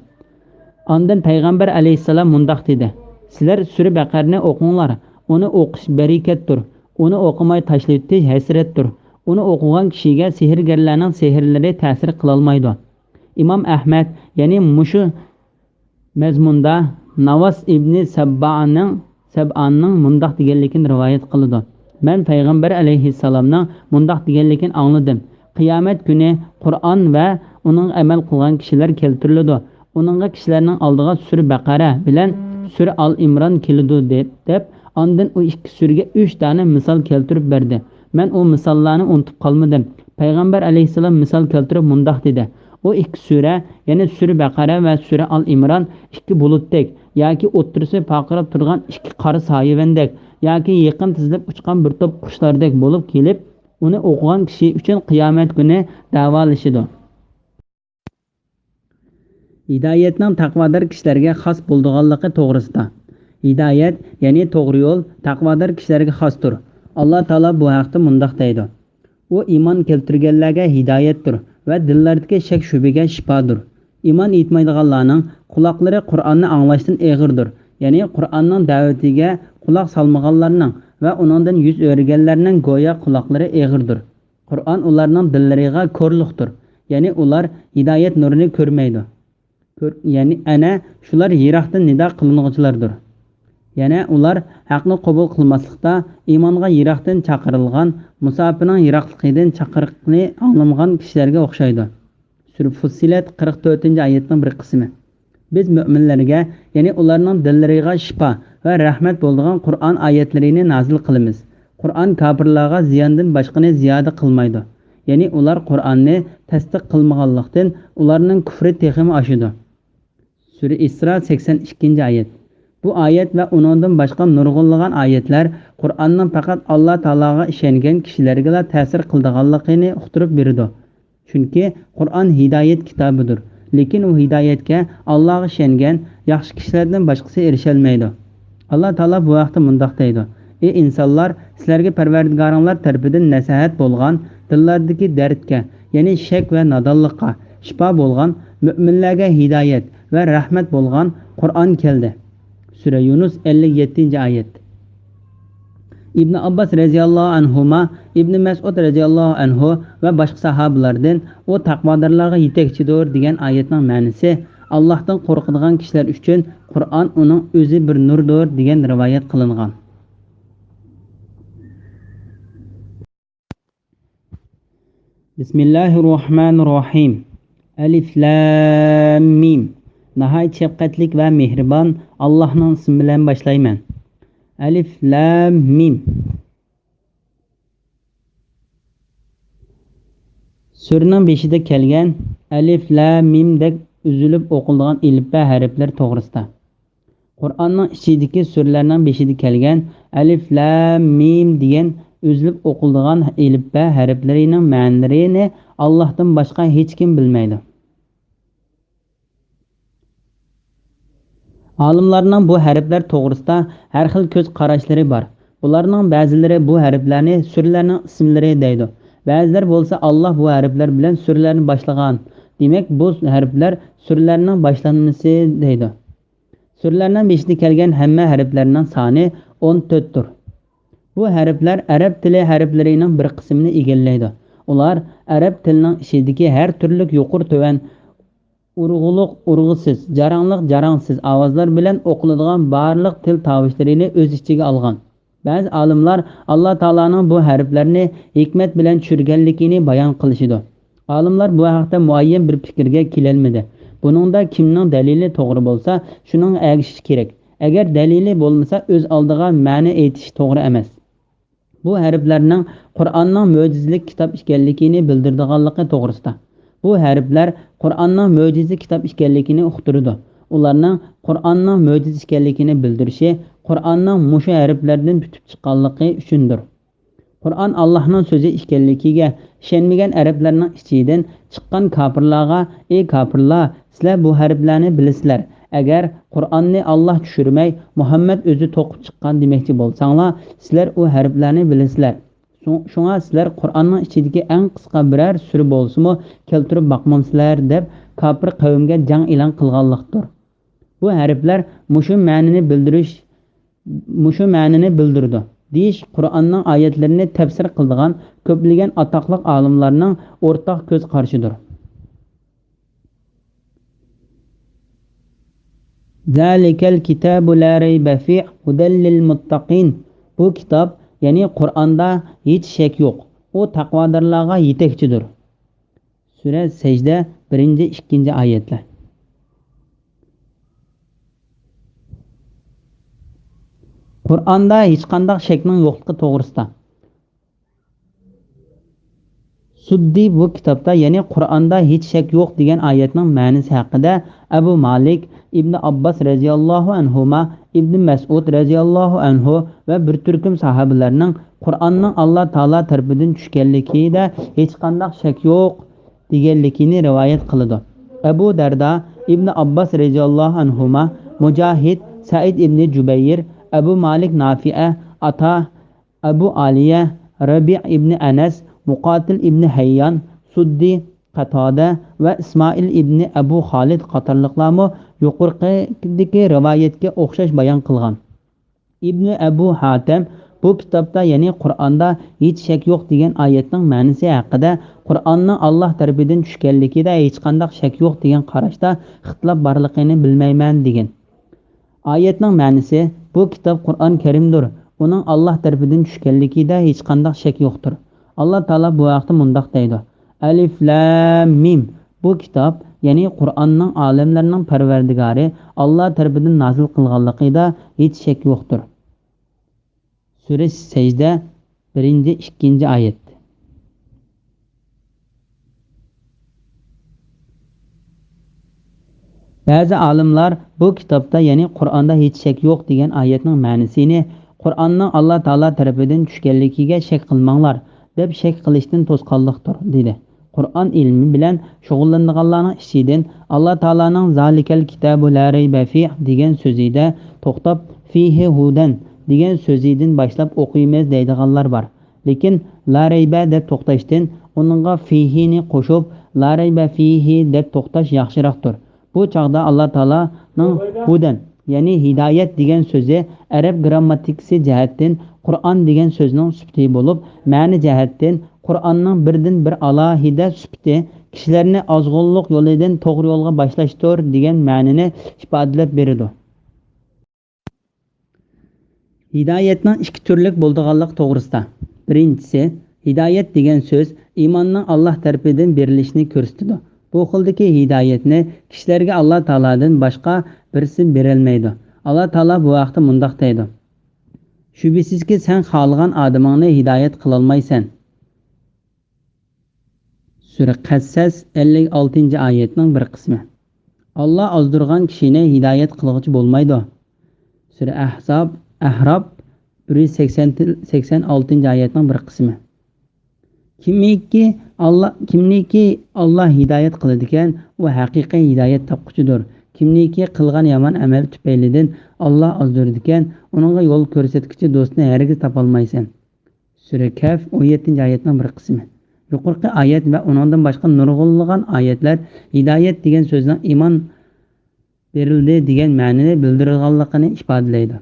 ئاندىن پەيغەمبەر ئەلەيھىسسالام مۇنداق دېدى: سىلەر سۈرە بەقەرىنى ئوقۇڭلار، ئۇنى ئوقۇش بەرىكەتتۇر، ئۇنى ئوقۇماي تاشلىۋېتىش ھەسرەتتۇر. ئۇنى ئوقۇغان كىشىگە سېھىرگەرلەرنىڭ سېھىرلىرى تەسىر قىلالمايدۇ. ئىمام ئەھمەد يەنە مۇشۇ مەزمۇندا ناۋاس ئىبنى سەببانىڭ، سەبئاننىڭ مۇنداق دېگەنلىكىنى رىۋايەت قىلىدۇ: مەن پەيغەمبەر ئەلەيھىسسالامنىڭ مۇنداق دېگەنلىكىنى ئاڭلىدىم: قىيامەت كۈنى قۇرئان ۋە ئۇنىڭغا ئەمەل قىلغان كىشىلەر كەلتۈرۈلىدۇ. ئۇنىڭغا كىشىلەرنىڭ ئالدىغا سۈرە بەقەرە بىلەن سۈرە ئال ئىمران كېلىدۇ، دەپ، دەپ، ئاندىن ئۇ ئىككى سۈرىگە ئۈچ دانە مىسال كەلتۈرۈپ بەردى. مەن ئۇ مىساللارنى ئۇنتۇپ قالمىدىم. پەيغەمبەر ئەلەيھىسسالام مىسال كەلتۈرۈپ مۇنداق دېدى: ئۇ ئىككى سۈرە، يەنى سۈرە بەقەرە ۋە سۈرە ئال ئىمران ئىككى بۇلۇتتەك ياكى ئوتتۇرىسى پارقىراپ تۇرغان ئىككى قارا سايىۋەندەك ياكى يېقىن تىزىلىپ ئۇچقان بىر توپ قۇشلاردەك بولۇپ كېلىپ، ئۇنى ئوقۇغان كىشى ئۈچۈن قىيامەت كۈنى دەۋالىشىدۇ. ھىدايەتنىڭ تەقۋادار كىشىلەرگە خاس بولىدىغانلىقى توغرىسىدا. ھىدايەت، يەنى توغرا يول، تەقۋادار كىشىلەرگە خاستۇر. ئاللا تائالا بۇ ھەقتە مۇنداق دەيدۇ: ئۇ ئىمان كەلتۈرگەنلەرگە ھىدايەتتۇر ۋە دىللاردىكى شەك-شۈبھىگە شىپادۇر. ئىمان ئېيتمايدىغانلارنىڭ قۇلاقلىرى قۇرئاننى ئاڭلاشتىن ئېغىردۇر. يەنى قۇرئاننىڭ دەۋىتىگە قۇلاق سالمىغانلارنىڭ ۋە ئۇنىڭدىن يۈز ئۆرۈگەنلەرنىڭ گويا قۇلاقلىرى ئېغىردۇر. قۇرئان ئۇلارنىڭ دىللىرىغا كورلۇقتۇر، يەنى ئۇلار ھىدايەت نۇرىنى كۆرمەيدۇ. كۆر-، يەنى ئەنە شۇلار يىراقتىن نىدا قىلىنغۇچىلاردۇر. يەنە ئۇلار ھەقنى قوبۇل قىلماسلىقتا ئىمانغا يىراقتىن چاقىرىلغان، مۇساپىنىڭ يىراقلىقىدىن چاقىرىقنى ئاڭلىمىغان كىشىلەرگە ئوخشايدۇ. سۈرە فۇسسىلەت قىرىق تۆتىنچى ئايەتنىڭ بىر قىسمى. بىز مۆمىنلەرگە، يەنى ئۇلارنىڭ دىللىرىغا شىپا ۋە رەھمەت بولىدىغان قۇرئان ئايەتلىرىنى نازىل قىلىمىز. قۇرئان كاپىرلارغا زىياندىن باشقىنى زىيادە قىلمايدۇ. يەنى ئۇلار قۇرئاننى تەستىق قىلمىغانلىقتىن، ئۇلارنىڭ كۈفرى تېخىمۇ ئاشىدۇ. سۈرە ئىسرا، سەكسەن ئىككىنچى ئايەت. بۇ ئايەت ۋە ئۇنىڭدىن باشقا نۇرغۇنلىغان ئايەتلەر قۇرئاننىڭ پەقەت ئاللا تائالاغا ئىشەنگەن كىشىلەرگىلا تەسىر قىلىدىغانلىقىنى ئۇقتۇرۇپ بېرىدۇ. چۈنكى قۇرئان ھىدايەت كىتابىدۇر، لېكىن ئۇ ھىدايەتكە ئاللاغا ئىشەنگەن ياخشى كىشىلەردىن باشقىسى ئېرىشەلمەيدۇ. ئاللا تائالا بۇ ھەقتە مۇنداق دەيدۇ: ئى ئىنسانلار، سىلەرگە پەرۋەردىگارىڭلار تەرىپىدىن نەسىھەت بولغان، دىللاردىكى دەردكە، يەنى شەك ۋە نادانلىققا شىپا بولغان، مۆمىنلەرگە ھىدايەت ۋە رەھمەت بولغان قۇرئان كەلدى. سۈرە يۇنۇس، ئەللىك يەتتىنچى ئايەت. ئىبن ئابباس رەزىياللاھۇ ئەنھۇما، ئىبن مەسئۇد رەزىياللاھۇ ئەنھۇ ۋە باشقا ساھابىلاردىن ئۇ تەقۋادارلارغا يېتەكچىدۇر دېگەن ئايەتنىڭ مەنىسى، ئاللاھتىن قورقىدىغان كىشىلەر ئۈچۈن قۇرئان ئۇنىڭ ئۆزى بىر نۇردۇر دېگەن رىۋايەت قىلىنغان. بىسمىللاھىررەھمانىررەھىم. ئەلىف لام مىم. ناھايىتى شەپقەتلىك ۋە مېھرىبان ئاللاھنىڭ ئىسمى بىلەن باشلايمەن. ئەلىف لام مىم. سۈرىنىڭ بېشىدا كەلگەن ئەلىف لام مىمدەك ئۈزۈلۈپ ئوقۇلىدىغان ئېلىپبە ھەرپلىرى توغرىسىدا. قۇرئاننىڭ ئىچىدىكى سۈرىلەرنىڭ بېشىدا كەلگەن ئەلىف لام مىم دېگەن ئۈزۈلۈپ ئوقۇلىدىغان ئېلىپبە ھەرپلىرىنىڭ مەنىلىرىنى ئاللاھتىن باشقا ھېچكىم بىلمەيدۇ. ئالىملارنىڭ بۇ ھەرپلەر توغرىسىدا ھەر خىل كۆز قاراشلىرى بار. بۇلارنىڭ بەزىلىرى بۇ ھەرپلەرنى سۈرىلەرنىڭ ئىسىملىرى دەيدۇ. بەزىلەر بولسا ئاللاھ بۇ ھەرپلەر بىلەن سۈرىلەرنى باشلىغان، دېمەك، بۇ ھەرپلەر سۈرىلەرنىڭ باشلانمىسى دەيدۇ. سۈرىلەرنىڭ بېشىدا كەلگەن ھەممە ھەرپلەرنىڭ سانى ئون تۆتتۇر. بۇ ھەرپلەر ئەرەب تىلى ھەرپلىرىنىڭ بىر قىسمىنى ئىگىلەيدۇ. ئۇلار ئەرەب تىلىنىڭ ئىچىدىكى ھەر تۈرلۈك يۇقىرى-تۆۋەن، ئۇرغۇلۇق-ئۇرغۇسىز، جاراڭلىق-جاراڭسىز ئاۋازلار بىلەن ئوقۇلىدىغان بارلىق تىل تاۋۇشلىرىنى ئۆز ئىچىگە ئالغان. بەزى ئالىملار ئاللا تائالانىڭ بۇ ھەرپلەرنى ھېكمەت بىلەن چۈشۈرگەنلىكىنى بايان قىلىشىدۇ. ئالىملار بۇ ھەقتە مۇئەييەن بىر پىكىرگە كېلەلمىدى. بۇنىڭدا كىمنىڭ دەلىلى توغرا بولسا، شۇنىڭغا ئەگىشىش كېرەك. ئەگەر دەلىلى بولمىسا، ئۆز ئالدىغا مەنە ئېيتىش توغرا ئەمەس. بۇ ھەرپلەرنىڭ قۇرئاننىڭ مۆجىزىلىك كىتاب ئىكەنلىكىنى بىلدۈرىدىغانلىقى توغرىسىدا. بۇ ھەرپلەر قۇرئاننىڭ مۆجىزە كىتاب ئىكەنلىكىنى ئۇقتۇرىدۇ. ئۇلارنىڭ قۇرئاننىڭ مۆجىزە ئىكەنلىكىنى بىلدۈرۈشى قۇرئاننىڭ مۇشۇ ھەرپلەردىن پۈتۈپ چىققانلىقى ئۈچۈندۇر. قۇرئان ئاللاھنىڭ سۆزى ئىكەنلىكىگە ئىشەنمىگەن ئەرەبلەرنىڭ ئىچىدىن چىققان كاپىرلارغا: ئى كاپىرلار، سىلەر بۇ ھەرپلەرنى بىلىسىلەر. ئەگەر قۇرئاننى ئاللاھ چۈشۈرمەي، مۇھەممەد ئۆزى توقۇپ چىققان دېمەكچى بولساڭلار، سىلەر ئۇ ھەرپلەرنى بىلىسىلەر. شۇ-، شۇڭا سىلەر قۇرئاننىڭ ئىچىدىكى ئەڭ قىسقا بىرەر سۈرە بولسىمۇ كەلتۈرۈپ باقمامسىلەر، دەپ كاپىر قەۋمگە جەڭ ئېلان قىلغانلىقتۇر. بۇ ھەرپلەر مۇشۇ مەنىنى بىلدۈرۈش، مۇشۇ مەنىنى بىلدۈرىدۇ، دېيىش قۇرئاننىڭ ئايەتلىرىنى تەپسىر قىلىدىغان كۆپلىگەن ئاتاقلىق ئالىملارنىڭ ئورتاق كۆز قارىشىدۇر. ذلك الكتاب لا ريب فيه هدى للمتقين. بۇ كىتاب، يەنى قۇرئاندا ھېچ شەك يوق. ئۇ تەقۋادارلارغا يېتەكچىدۇر. سۈرە سەجدە، بىرىنچى، ئىككىنچى ئايەتلەر. قۇرئاندا ھېچقانداق شەكنىڭ يوقلۇقى توغرىسىدا. سۇددى بۇ كىتابتا، يەنى قۇرئاندا ھېچ شەك يوق دېگەن ئايەتنىڭ مەنىسى ھەققىدە ئەبۇ مالىك، ئىبنى ئابباس رەزىياللاھۇ ئەنھۇما، ئىبنى مەسئۇد رەزىياللاھۇ ئەنھۇ ۋە بىر تۈركۈم ساھابىلەرنىڭ قۇرئاننىڭ ئاللا تائالا تەرىپىدىن چۈشكەنلىكىدە ھېچقانداق شەك يوق دېگەنلىكىنى رىۋايەت قىلىدۇ. ئەبۇ دەردا، ئىبنى ئابباس رەزىياللاھۇ ئەنھۇما، مۇجاھىد، سەئىد ئىبنى جۇبەير، ئەبۇ مالىك نافىئە، ئاتا، ئەبۇ ئالىيە، رەبىئ ئىبنى ئەنەس، مۇقاتىل ئىبنى ھەييان، سۇددى، قاتادە ۋە ئىسمائىل ئىبنى ئەبۇ خالىد قاتارلىقلارمۇ يۇقىرىقىدىكى رىۋايەتكە ئوخشاش بايان قىلغان. ئىبنى ئەبۇ ھاتەم بۇ كىتابتا، يەنى قۇرئاندا ھېچ شەك يوق دېگەن ئايەتنىڭ مەنىسى ھەققىدە، قۇرئاننىڭ ئاللا تەرىپىدىن چۈشكەنلىكىدە ھېچقانداق شەك يوق دېگەن قاراشتا ئىختىلاپ بارلىقىنى بىلمەيمەن، دېگەن. ئايەتنىڭ مەنىسى، بۇ كىتاب قۇرئان كەرىمدۇر، ئۇنىڭ ئاللا تەرىپىدىن چۈشكەنلىكىدە ھېچقانداق شەك يوقتۇر. ئاللا تائالا بۇ ھەقتە مۇنداق دەيدۇ، ئەلىف لام مىم، بۇ كىتاب، يەنى قۇرئاننىڭ ئالەملەرنىڭ پەرۋەردىگارى ئاللا تەرىپىدىن نازىل قىلغانلىقىدا ھېچ شەك يوقتۇر. سۈرە سەجدە، بىرىنچى، ئىككىنچى ئايەت. بەزى ئالىملار بۇ كىتابتا، يەنى قۇرئاندا ھېچ شەك يوق دېگەن ئايەتنىڭ مەنىسىنى قۇرئاننىڭ ئاللا تائالا تەرىپىدىن چۈشكەنلىكىگە شەك قىلماڭلار، دەپ شەك قىلىشتىن توسقانلىقتۇر، دېدى. قۇرئان ئىلمى بىلەن شۇغۇللىنىدىغانلارنىڭ ئىچىدىن ئاللا تائالانىڭ زالىكەل كىتابۇ لا رەيبە فىھ دېگەن سۆزىدە توختاپ، فىھى ھۇدەن دېگەن سۆزىدىن باشلاپ ئوقۇيمىز دەيدىغانلار بار. لېكىن لا رەيبە دەپ توختاشتىن، ئۇنىڭغا فىھىنى قوشۇپ، لا رەيبە فىھى دەپ توختاش ياخشىراقتۇر. بۇ چاغدا ئاللا تائالانىڭ ھۇدەن، يەنى ھىدايەت دېگەن سۆزى ئەرەب گىرامماتىكىسى جەھەتتىن قۇرئان دېگەن سۆزنىڭ سۈپىتى بولۇپ، مەنە جەھەتتىن قۇرئاننىڭ بىردىن بىر ئالاھىدە سۈپىتى، كىشىلەرنى ئازغۇنلۇق يولىدىن توغرا يولغا باشلاشتۇر دېگەن مەنىنى ئىپادىلەپ بېرىدۇ. ھىدايەتنىڭ ئىككى تۈرلۈك بولىدىغانلىقى توغرىسىدا. بىرىنچىسى، ھىدايەت دېگەن سۆز ئىماننىڭ ئاللا تەرىپىدىن بېرىلىشىنى كۆرسىتىدۇ. بۇ خىلدىكى ھىدايەتنى كىشىلەرگە ئاللا تائالادىن باشقا بىرسى بېرەلمەيدۇ. ئاللا تائالا بۇ ھەقتە مۇنداق دەيدۇ، شۈبھىسىزكى، سەن خالىغان ئادىمىڭنى ھىدايەت قىلالمايسەن. سۈرە قەسەس، ئەللىك ئالتىنچى ئايەتنىڭ بىر قىسمى. ئاللا ئازدۇرغان كىشىنى ھىدايەت قىلغۇچى بولمايدۇ. سۈرە ئەھزاب، ئەھراب، بىر يۈز سەكسەن، سەكسەن ئالتىنچى ئايەتنىڭ بىر قىسمى. كىمنىكى ئاللا، كىمنىكى ئاللا ھىدايەت قىلىدىكەن، ئۇ ھەقىقىي ھىدايەت تاپقۇچىدۇر. كىمنىكى قىلغان يامان ئەمەل تۈپەيلىدىن ئاللا ئازدۇرىدىكەن، ئۇنىڭغا يول كۆرسەتكۈچى دوستنى ھەرگىز تاپالمايسەن. سۈرە كەھف، ئون يەتتىنچى ئايەتنىڭ بىر قىسمى. يۇقىرىقى ئايەت ۋە ئۇنىڭدىن باشقا نۇرغۇنلىغان ئايەتلەر ھىدايەت دېگەن سۆزنىڭ ئىمان بېرىلدى دېگەن مەنىنى بىلدۈرىدىغانلىقىنى ئىپادىلەيدۇ.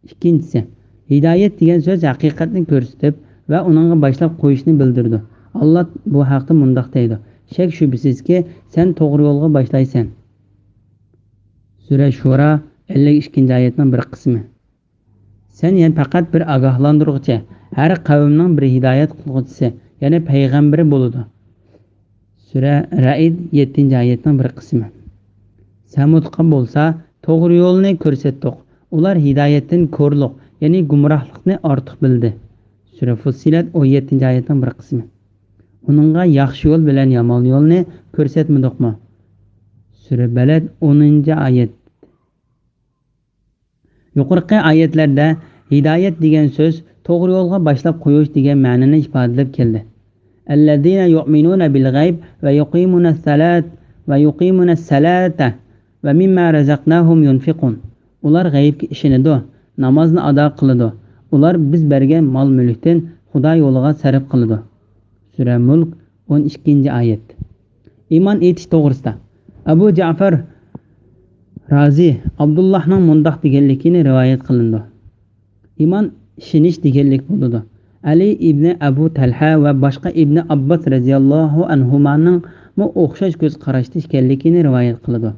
ئىككىنچىسى، ھىدايەت دېگەن سۆز ھەقىقەتنى كۆرسىتىپ ۋە ئۇنىڭغا باشلاپ قويۇشنى بىلدۈرىدۇ. ئاللا بۇ ھەقتە مۇنداق دەيدۇ، شەك-شۈبھىسىزكى، سەن توغرا يولغا باشلايسەن. سۈرە شۇرا، ئەللىك ئىككىنچى ئايەتنىڭ بىر قىسمى. سەن يەنە پەقەت بىر ئاگاھلاندۇرغۇچى، ھەر قەۋمنىڭ بىر ھىدايەت قىلغۇچىسى، يەنى پەيغەمبىرى بولىدۇ. سۈرە رەئد، يەتتىنچى ئايەتنىڭ بىر قىسمى. سەمۇدقا بولسا توغرا يولنى كۆرسەتتۇق. ئۇلار ھىدايەتتىن كورلۇق، يەنى گۇمراھلىقنى ئارتۇق بىلدى. سۈرە فۇسسىلەت، ئون يەتتىنچى ئايەتنىڭ بىر قىسمى. ئۇنىڭغا ياخشى يول بىلەن يامان يولنى كۆرسەتمىدۇقمۇ؟ سۈرە بەلەد، ئونىنچى ئايەت. يۇقىرىقى ئايەتلەردە ھىدايەت دېگەن سۆز توغرا يولغا باشلاپ قويۇش دېگەن مەنىنى ئىپادىلەپ كەلدى. الذين يؤمنون بالغيب ويقيمون الصلاة، ويقيمون الصلاة ومما رزقناهم ينفقون. ئۇلار غەيىبكە ئىشىنىدۇ، نامازنى ئادا قىلىدۇ. ئۇلار بىز بەرگەن مال-مۈلۈكتىن خۇدا يولىغا سەرپ قىلىدۇ. سۈرە مۈلك، ئون ئىككىنچى ئايەت. ئىمان ئېيتىش توغرىسىدا. ئەبۇ جەئفەر رازى ئابدۇللاھنىڭ مۇنداق دېگەنلىكىنى رىۋايەت قىلىنىدۇ. ئىمان ئىشىنىش دېگەنلىك بولىدۇ. ئەلى ئىبنى ئەبۇ تەلھە ۋە باشقا ئىبنى ئابباس رەزىياللاھۇ ئەنھۇمانىڭمۇ ئوخشاش كۆز قاراشتا ئىكەنلىكىنى رىۋايەت قىلىدۇ.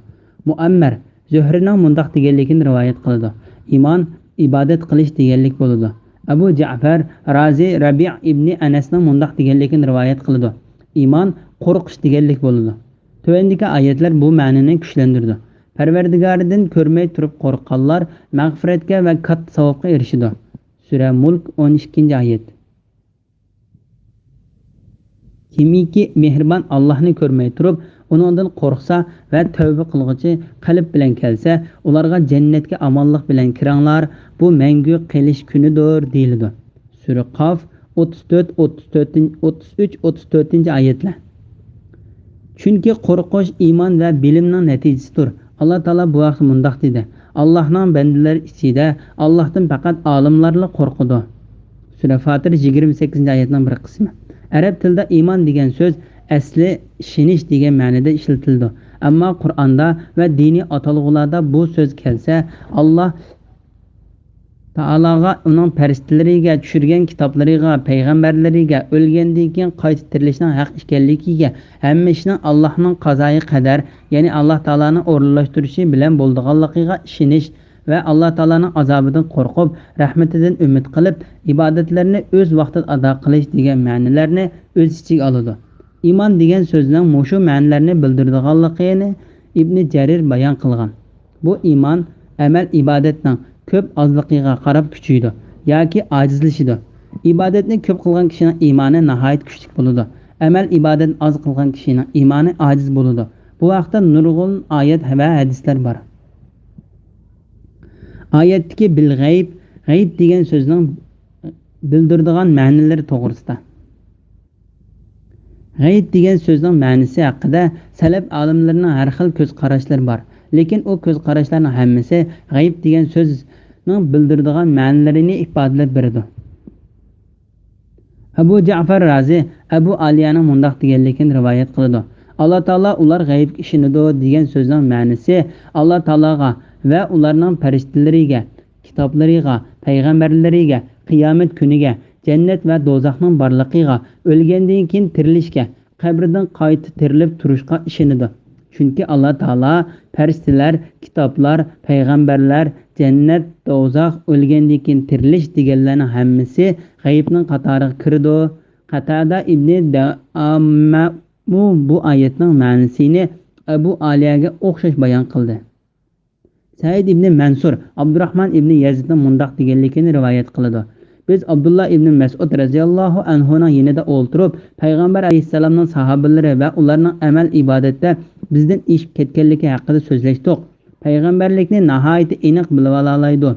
مۇئەممەر، زۆھرىنىڭ مۇنداق دېگەنلىكىنى رىۋايەت قىلىدۇ: «ئىمان ئىبادەت قىلىش دېگەنلىك بولىدۇ.» ئەبۇ جەئپەر رازى رەبىئ ئىبنى ئەنەسنىڭ مۇنداق دېگەنلىكىنى رىۋايەت قىلىدۇ: «ئىمان قورقۇش دېگەنلىك بولىدۇ.» تۆۋەندىكى ئايەتلەر بۇ مەنىنى كۈچلەندۈرىدۇ: «پەرۋەردىگارىدىن كۆرمەي تۇرۇپ قورققانلار مەغپىرەتكە ۋە كاتتا ساۋابقا ئېرىشىدۇ.» سۈرە مۇلك، ئون ئىككىنچى ئايەت. كىمكى مېھرىبان ئاللاھنى كۆرمەي تۇرۇپ، ئۇنىڭدىن قورقسا ۋە تەۋبە قىلغۇچى قەلب بىلەن كەلسە، ئۇلارغا جەننەتكە ئامانلىق بىلەن كىرىڭلار، بۇ مەڭگۈ قېلىش كۈنىدۇر، دېيىلىدۇ. سۈرە قاف، ئوتتۇز تۆت، ئوتتۇز تۆتىنچى، ئوتتۇز ئۈچ، ئوتتۇز تۆتىنچى ئايەتلەر. چۈنكى قورقۇش ئىمان ۋە بىلىمنىڭ نەتىجىسىدۇر. ئاللا تائالا بۇ ھەقتە مۇنداق دېدى: «ئاللاھنىڭ بەندىلىرى ئىچىدە ئاللاھتىن پەقەت ئالىملارلا قورقىدۇ.» سۈرە فاتىر، يىگىرمە سەككىزىنچى ئايەتنىڭ بىر قىسمى. ئەرەب تىلىدا ئىمان دېگەن سۆز ئەسلى ئىشىنىش دېگەن مەنىدە ئىشلىتىلىدۇ. ئەمما قۇرئاندا ۋە دىنىي ئاتالغۇلاردا بۇ سۆز كەلسە، ئاللا تائالاغا، ئۇنىڭ پەرىشتىلىرىگە، چۈشۈرگەن كىتابلىرىغا، پەيغەمبەرلىرىگە، ئۆلگەندىن كېيىن قايتا تىرىلىشنىڭ ھەق ئىكەنلىكىگە، ھەممە ئىشنىڭ ئاللاھنىڭ قازايى قەدەر، يەنى ئاللا تائالانىڭ ئورۇنلاشتۇرۇشى بىلەن بولىدىغانلىقىغا ئىشىنىش ۋە ئاللا تائالانىڭ ئازابىدىن قورقۇپ، رەھمىتىدىن ئۈمىد قىلىپ، ئىبادەتلەرنى ئۆز ۋاقتىدا ئادا قىلىش دېگەن مەنىلەرنى ئۆز ئىچىگە ئالىدۇ. ئىمان دېگەن سۆزنىڭ مۇشۇ مەنىلەرنى بىلدۈرىدىغانلىقىنى ئىبنى جەرىر بايان قىلغان. بۇ ئىمان ئەمەل ئىبادەتنىڭ كۆپ ئازلىقىغا قاراپ كۈچىيىدۇ ياكى ئاجىزلىشىدۇ. ئىبادەتنى كۆپ قىلغان كىشىنىڭ ئىمانى ناھايىتى كۈچلۈك بولىدۇ. ئەمەل ئىبادەتنى ئاز قىلغان كىشىنىڭ ئىمانى ئاجىز بولىدۇ. بۇ ھەقتە نۇرغۇن ئايەت ۋە ھەدىسلەر بار. ئايەتتىكى بىل غەيب، غەيب دېگەن سۆزنىڭ بىلدۈرىدىغان مەنىلىرى توغرىسىدا. غەيب دېگەن سۆزنىڭ مەنىسى ھەققىدە سەلەپ ئالىملىرىنىڭ ھەر خىل كۆز قاراشلىرى بار. لېكىن ئۇ كۆز قاراشلارنىڭ ھەممىسى غەيب دېگەن سۆزنىڭ بىلدۈرىدىغان مەنىلىرىنى ئىپادىلەپ بېرىدۇ. ئەبۇ جەئفەر رازى ئەبۇ ئالىيەنىڭ مۇنداق دېگەنلىكىنى رىۋايەت قىلىدۇ: «ئاللا تائالا ئۇلار غەيبكە ئىشىنىدۇ» دېگەن سۆزنىڭ مەنىسى ئاللا تائالاغا ۋە ئۇلارنىڭ پەرىشتىلىرىگە، كىتابلىرىغا، پەيغەمبەرلىرىگە، قىيامەت كۈنىگە، جەننەت ۋە دوزاخنىڭ بارلىقىغا، ئۆلگەندىن كېيىن تىرىلىشكە، قەبرىدىن قايتا تىرىلىپ تۇرۇشقا ئىشىنىدۇ. چۈنكى ئاللا تائالا، پەرىشتىلەر، كىتابلار، پەيغەمبەرلەر، جەننەت، دوزاخ، ئۆلگەندىن كېيىن تىرىلىش دېگەنلەرنىڭ ھەممىسى غەيىبنىڭ قاتارىغا كىرىدۇ. قاتادە ئىبنى دەئاممۇ بۇ ئايەتنىڭ مەنىسىنى ئەبۇ ئالىيەگە ئوخشاش بايان قىلدى. سەئىد ئىبنى مەنسۇر ئابدۇراخمان ئىبنى يەزىدنىڭ مۇنداق دېگەنلىكىنى رىۋايەت قىلىدۇ: «بىز ئابدۇللا ئىبنى مەسئۇد رەزىياللاھۇ ئەنھۇنىڭ يېنىدا ئولتۇرۇپ، پەيغەمبەر ئەلەيھىسسالامنىڭ ساھابىلىرى ۋە ئۇلارنىڭ ئەمەل ئىبادەتتە بىزدىن ئېشىپ كەتكەنلىكى ھەققىدە سۆزلەشتۇق. پەيغەمبەرلىكنى ناھايىتى ئېنىق بىلىۋالالايدۇ.»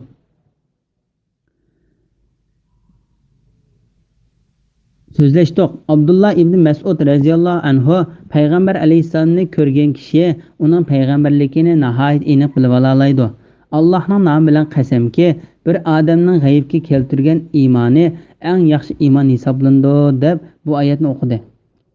سۆزلەشتۇق. ئابدۇللا ئىبنى مەسئۇد رەزىياللاھۇ ئەنھۇ پەيغەمبەر ئەلەيھىسسالامنى كۆرگەن كىشى ئۇنىڭ پەيغەمبەرلىكىنى ناھايىتى ئېنىق بىلىۋالالايدۇ. «ئاللاھنىڭ نامى بىلەن قەسەمكى، بىر ئادەمنىڭ غەيىبكە كەلتۈرگەن ئىمانى ئەڭ ياخشى ئىمان ھېسابلىنىدۇ» دەپ بۇ ئايەتنى ئوقۇدى.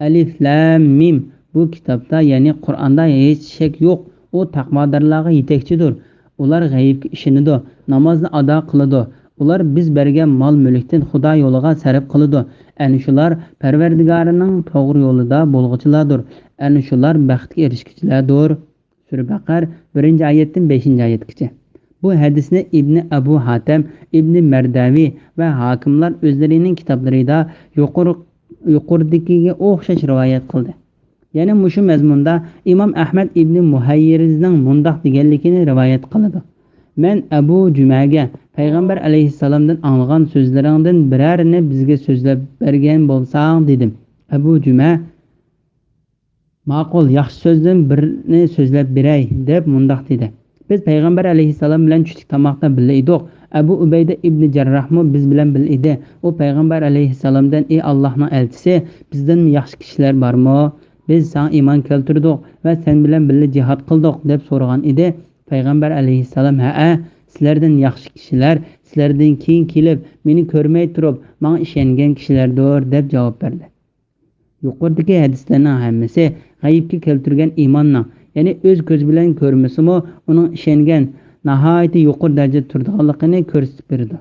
ئەلىف لام مىم، بۇ كىتابتا، يەنى قۇرئاندا ھېچ شەك يوق، ئۇ تەقۋادارلارغا يېتەكچىدۇر. ئۇلار غەيىبكە ئىشىنىدۇ، نامازنى ئادا قىلىدۇ. ئۇلار بىز بەرگەن مال-مۈلۈكتىن خۇدا يولىغا سەرپ قىلىدۇ. ئەنە شۇلار پەرۋەردىگارىنىڭ توغرا يولىدا بولغۇچىلاردۇر. ئەنە شۇلار بەختكە ئېرىشكۈچىلەردۇر. سۈرە بەقەر، بىرىنچى ئايەتتىن بەشىنچى ئايەتكىچە. بۇ ھەدىسنى ئىبنى ئەبۇ ھاتەم، ئىبنى مەردەۋى ۋە ھاكىملار ئۆزلىرىنىڭ كىتابلىرىدا يۇقىرى-، يۇقىرىدىكىگە ئوخشاش رىۋايەت قىلدى. يەنە مۇشۇ مەزمۇندا ئىمام ئەھمەد ئىبنى مۇھەييىرىزنىڭ مۇنداق دېگەنلىكىنى رىۋايەت قىلىدۇ: «مەن ئەبۇ جۈمەگە پەيغەمبەر ئەلەيھىسسالامدىن ئاڭلىغان سۆزلىرىڭدىن بىرەرىنى بىزگە سۆزلەپ بەرگەن بولساڭ» دېدىم. ئەبۇ جۈمە: «ماقۇل، ياخشى سۆزدىن بىرنى سۆزلەپ بېرەي» دەپ مۇنداق دېدى: «بىز پەيغەمبەر ئەلەيھىسسالام بىلەن چۈشلۈك تاماقتا بىللە ئىدۇق. ئەبۇ ئۇبەيدە ئىبنى جەرراھمۇ بىز بىلەن بىللە ئىدى. ئۇ پەيغەمبەر ئەلەيھىسسالامدىن: ئى ئاللاھنىڭ ئەلچىسى، بىزدىنمۇ ياخشى كىشىلەر بارمۇ؟ بىز ساڭا ئىمان كەلتۈردۇق ۋە سەن بىلەن بىللە جىھاد قىلدۇق» دەپ سورىغان ئىدى. پەيغەمبەر ئەلەيھىسسالام: «ھەئە، سىلەردىن ياخشى كىشىلەر سىلەردىن كېيىن كېلىپ، مېنى كۆرمەي تۇرۇپ، ماڭا ئىشەنگەن كىشىلەردۇر» دەپ جاۋاب بەردى. يۇقىرىدىكى ھەدىسلەرنىڭ ھەممىسى غەيىبكە كەلتۈرگەن ئىماننىڭ، يەنى ئۆز كۆزى بىلەن كۆرمىسىمۇ، ئۇنىڭ ئىشەنگەن ناھايىتى يۇقىرى دەرىجىدە تۇرىدىغانلىقىنى كۆرسىتىپ بېرىدۇ.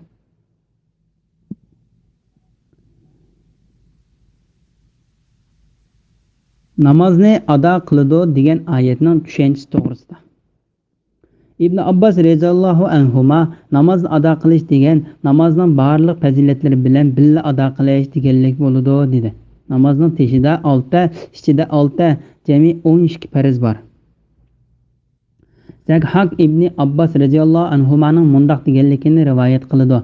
نامازنى ئادا قىلىدۇ دېگەن ئايەتنىڭ چۈشەنچىسى توغرىسىدا. ئىبن ئابباس رەزىياللاھۇ ئەنھۇما نامازنى ئادا قىلىش دېگەن نامازنىڭ بارلىق پەزىلەتلىرى بىلەن بىللە ئادا قىلىش دېگەنلىك بولىدۇ، دېدى. نامازنىڭ تېشىدا ئالتە، ئىچىدە ئالتە، جەمئىي ئون ئىككى پەرز بار. زەكھاك ئىبنى ئابباس رەزىياللاھۇ ئەنھۇمانىڭ مۇنداق دېگەنلىكىنى رىۋايەت قىلىدۇ: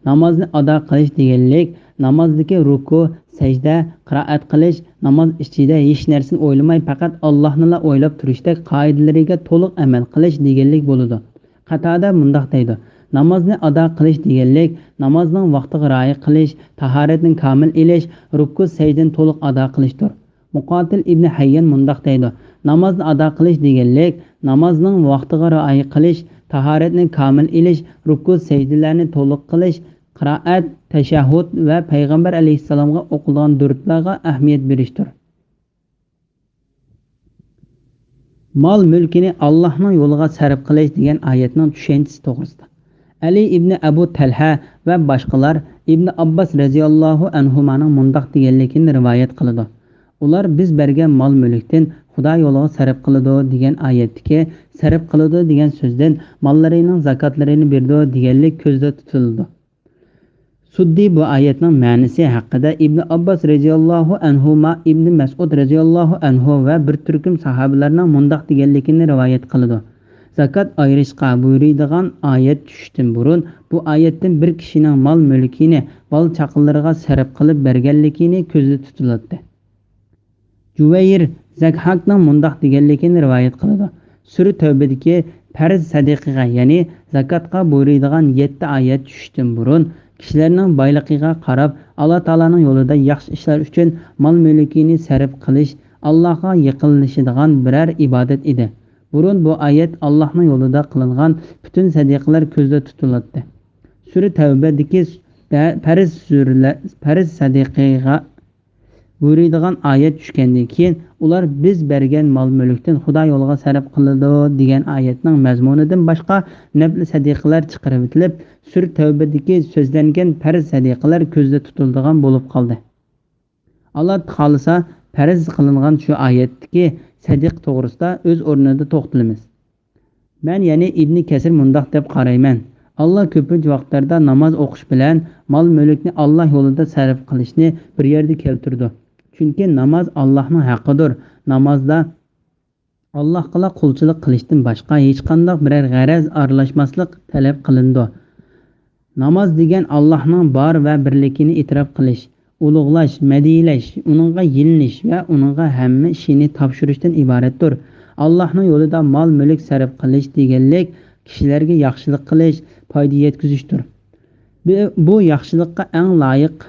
نامازنى ئادا قىلىش دېگەنلىك نامازدىكى رۇكۇ، سەجدە، قىرائەت قىلىش، ناماز ئىچىدە ھېچ نەرسىنى ئويلىماي پەقەت ئاللاھنىلا ئويلاپ تۇرۇشتەك قائىدىلىرىگە تولۇق ئەمەل قىلىش دېگەنلىك بولىدۇ. قاتادە مۇنداق دەيدۇ: نامازنى ئادا قىلىش دېگەنلىك نامازنىڭ ۋاقتىغا رىئايە قىلىش، تاھارەتنى كامىل ئېلىش، رۇكۇ سەجدىنى تولۇق ئادا قىلىشتۇر. مۇقاتىل ئىبنى ھەييان مۇنداق دەيدۇ: نامازنى ئادا قىلىش دېگەنلىك نامازنىڭ ۋاقتىغا رىئايە قىلىش، تاھارەتنى كامىل ئېلىش، رۇكۇ سەجدىلەرنى تولۇق قىلىش، قىرائەت، تەشەھھۇد ۋە پەيغەمبەر ئەلەيھىسسالامغا ئوقۇلىدىغان دۇرۇتلارغا ئەھمىيەت بېرىشتۇر. مال مۈلكىنى ئاللاھنىڭ يولىغا سەرپ قىلىش دېگەن ئايەتنىڭ چۈشەنچىسى توغرىسىدا ئەلى ئىبنى ئەبۇ تەلھە ۋە باشقىلار ئىبنى ئابباس رەزىياللاھۇ ئەنھۇمانىڭ مۇنداق دېگەنلىكىنى رىۋايەت قىلىدۇ: ئۇلار بىز بەرگەن مال مۈلۈكتىن خۇدا يولىغا سەرپ قىلىدۇ دېگەن ئايەتتىكى سەرپ قىلىدۇ دېگەن سۆزدىن ماللىرىنىڭ زاكاتلىرىنى بېرىدۇ دېگەنلىك كۆزدە تۇتۇلىدۇ. سۇددى بۇ ئايەتنىڭ مەنىسى ھەققىدە ئىبنى ئابباس رەزىياللاھۇ ئەنھۇما، ئىبنى مەسئۇد رەزىياللاھۇ ئەنھۇ ۋە بىر تۈركۈم ساھابىلەرنىڭ مۇنداق دېگەنلىكىنى رىۋايەت قىلىدۇ: زاكات ئايرىشقا بۇيرۇيدىغان ئايەت چۈشۈشتىن بۇرۇن بۇ ئايەتتىن بىر كىشىنىڭ مال مۈلكىنى بالا چاقىلىرىغا سەرپ قىلىپ بەرگەنلىكىنى كۆزدە تۇتۇلاتتى. جۇۋەير زەكھاكنىڭ مۇنداق دېگەنلىكىنى رىۋايەت قىلىدۇ: سۈرە تەۋبىدىكى پەرز سەدىقىگە، يەنى زاكاتقا بۇيرۇيدىغان يەتتە ئايەت چۈشۈشتىن بۇرۇن، كىشىلەرنىڭ بايلىقىغا قاراپ، ئاللا تائالانىڭ يولىدا ياخشى ئىشلار ئۈچۈن مال مۈلكىنى سەرپ قىلىش ئاللاغا يېقىنلىشىدىغان بىرەر ئىبادەت ئىدى. بۇرۇن بۇ ئايەت ئاللاھنىڭ يولىدا قىلىنغان پۈتۈن سەدىقىلەر كۆزدە تۇتۇلاتتى. سۈرە تەۋبىدىكى پەرز سۈرىلە-، پەرز سەدىقىگە بۇيرۇيدىغان ئايەت چۈشكەندىن كېيىن، ئۇلار بىز بەرگەن مال-مۈلۈكتىن خۇدا يولىغا سەرپ قىلىدۇ دېگەن ئايەتنىڭ مەزمۇنىدىن باشقا نەپلى سەدىقىلەر چىقىرىۋېتىلىپ، سۈرە تەۋبىدىكى سۆزلەنگەن پەرز سەدىقىلەر كۆزدە تۇتۇلىدىغان بولۇپ قالدى. ئاللا خالىسا، پەرز قىلىنغان شۇ ئايەتتىكى سەدىقە توغرىسىدا ئۆز ئورنىدا توختىلىمىز. مەن يەنى ئىبنى كەسىر مۇنداق دەپ قارايمەن: ئاللا كۆپىنچە ۋاقىتلاردا ناماز ئوقۇش بىلەن مال-مۈلۈكنى ئاللا يولىدا سەرپ قىلىشنى بىر يەردە كەلتۈرىدۇ. چۈنكى ناماز ئاللاھنىڭ ھەققىدۇر. نامازدا ئاللاھقىلا قۇلچىلىق قىلىشتىن باشقا ھېچقانداق بىرەر غەرەز ئارىلاشماسلىق تەلەپ قىلىنىدۇ. ناماز دېگەن ئاللاھنىڭ بار ۋە بىرلىكىنى ئېتىراپ قىلىش، ئۇلۇغلاش، مەدھىيلەش، ئۇنىڭغا يېلىنىش ۋە ئۇنىڭغا ھەممە ئىشىنى تاپشۇرۇشتىن ئىبارەتتۇر. ئاللاھنىڭ يولىدا مال-مۈلۈك سەرپ قىلىش دېگەنلىك كىشىلەرگە ياخشىلىق قىلىش، پايدا يەتكۈزۈشتۇر. بۇ، بۇ ياخشىلىققا ئەڭ لايىق،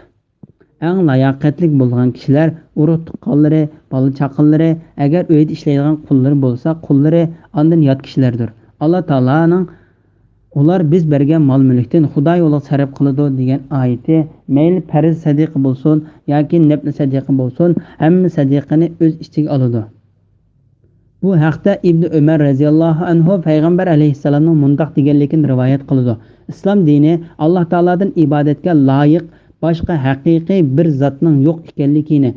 ئەڭ لاياقەتلىك بولغان كىشىلەر ئۇرۇق-تۇغقانلىرى، بالا-چاقىلىرى، ئەگەر ئۆيدە ئىشلەيدىغان قۇللىرى بولسا، قۇللىرى، ئاندىن يات كىشىلەردۇر. ئاللا تائالانىڭ ئۇلار بىز بەرگەن مال-مۈلۈكتىن خۇدا يولىغا سەرپ قىلىدۇ دېگەن ئايىتى مەيلى پەرز سەدىقە بولسۇن ياكى نەپلى سەدىقە بولسۇن، ھەممە سەدىقىنى ئۆز ئىچىگە ئالىدۇ. بۇ ھەقتە ئىبنى ئۆمەر رەزىياللاھۇ ئەنھۇ پەيغەمبەر ئەلەيھىسسالامنىڭ مۇنداق دېگەنلىكىنى رىۋايەت قىلىدۇ: ئىسلام دىنى ئاللا تائالادىن ئىبادەتكە لايىق باشقا ھەقىقىي بىر زاتنىڭ يوق ئىكەنلىكىنى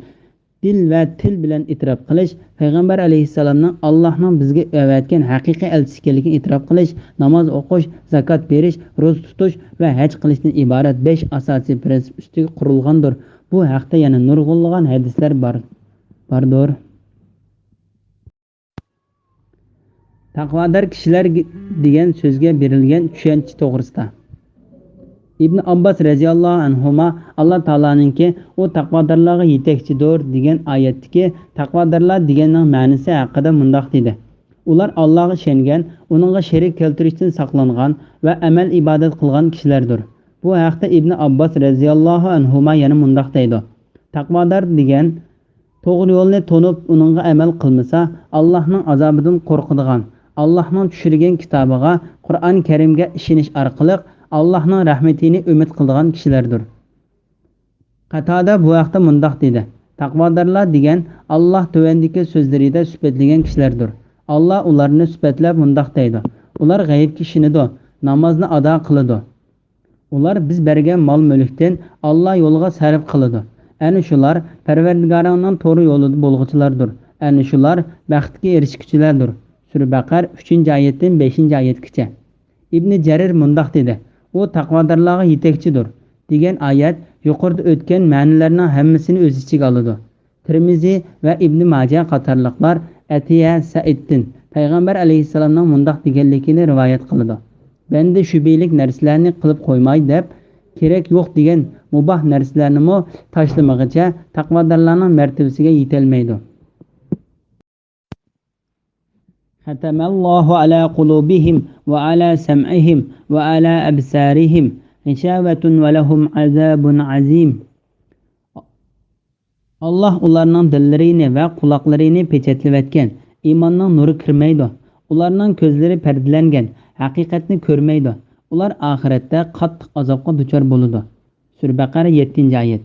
دىل ۋە تىل بىلەن ئېتىراپ قىلىش، پەيغەمبەر ئەلەيھىسسالامنىڭ ئاللاھنىڭ بىزگە ئەۋەتكەن ھەقىقىي ئەلچىسى ئىكەنلىكىنى ئېتىراپ قىلىش، ناماز ئوقۇش، زاكات بېرىش، روزا تۇتۇش ۋە ھەج قىلىشتىن ئىبارەت بەش ئاساسىي پىرىنسىپ ئۈستىگە قۇرۇلغاندۇر. بۇ ھەقتە يەنە نۇرغۇنلىغان ھەدىسلەر بار، باردۇر. تەقۋادار كىشىلەر دېگەن سۆزگە بېرىلگەن چۈشەنچە توغرىسىدا. ئىبن ئابباس رەزىياللاھۇ ئەنھۇما، ئاللا تائالانىڭكى ئۇ تەقۋادارلارغا يېتەكچىدۇر دېگەن ئايەتتىكى تەقۋادارلار دېگەننىڭ مەنىسى ھەققىدە مۇنداق دېدى: ئۇلار ئاللاغا ئىشەنگەن، ئۇنىڭغا شېرىك كەلتۈرۈشتىن ساقلانغان ۋە ئەمەل ئىبادەت قىلغان كىشىلەردۇر. بۇ ھەقتە ئىبن ئابباس رەزىياللاھۇ ئەنھۇما يەنە مۇنداق دەيدۇ: تەقۋادار دېگەن توغرا يولنى تونۇپ، ئۇنىڭغا ئەمەل قىلمىسا، ئاللاھنىڭ ئازابىدىن قورقىدىغان، ئاللاھنىڭ چۈشۈرگەن كىتابىغا، قۇرئان كەرىمگە ئىشىنىش ئارقىلىق ئاللاھنىڭ رەھمىتىنى ئۈمىد قىلىدىغان كىشىلەردۇر. قاتادە بۇ ھەقتە مۇنداق دېدى: تەقۋادارلار دېگەن ئاللاھ تۆۋەندىكى سۆزلىرىدە سۈپەتلىگەن كىشىلەردۇر. ئاللاھ ئۇلارنى سۈپەتلەپ مۇنداق دەيدۇ: ئۇلار غەيىبكە ئىشىنىدۇ، نامازنى ئادا قىلىدۇ. ئۇلار بىز بەرگەن مال-مۈلۈكتىن ئاللا يولىغا سەرپ قىلىدۇ. ئەنە شۇلار پەرۋەردىگارىڭنىڭ توغرا يولىدا بولغۇچىلاردۇر. ئەنە شۇلار بەختكە ئېرىشكۈچىلەردۇر. سۈرە بەقەر، ئۈچىنچى ئايەتتىن بەشىنچى ئايەتكىچە. ئىبنى جەرىر مۇنداق دېدى: «ئۇ تەقۋادارلارغا يېتەكچىدۇر» دېگەن ئايەت يۇقىرىدا ئۆتكەن مەنىلەرنىڭ ھەممىسىنى ئۆز ئىچىگە ئالىدۇ. تىرمىزى ۋە ئىبنى ماجە قاتارلىقلار ئەتىيە سەئىدتىن پەيغەمبەر ئەلەيھىسسالامنىڭ مۇنداق دېگەنلىكىنى رىۋايەت قىلىدۇ: «بەندە شۈبھىلىك نەرسىلەرنى قىلىپ قويماي» دەپ، كېرەك يوق دېگەن مۇباھ نەرسىلەرنىمۇ تاشلىمىغىچە تەقۋادارلارنىڭ مەرتىۋىسىگە يېتەلمەيدۇ. ختم الله على قلوبهم وعلى سمعهم وعلى أبصارهم غشاوة ولهم عذاب عظيم. ئاللاھ ئۇلارنىڭ دىللىرىنى ۋە قۇلاقلىرىنى پېچەتلىۋەتكەن، ئىماننىڭ نۇرى كىرمەيدۇ. ئۇلارنىڭ كۆزلىرى پەردىلەنگەن، ھەقىقەتنى كۆرمەيدۇ. ئۇلار ئاخىرەتتە قاتتىق ئازابقا دۇچار بولىدۇ. سۈرە بەقەرە، يەتتىنچى ئايەت.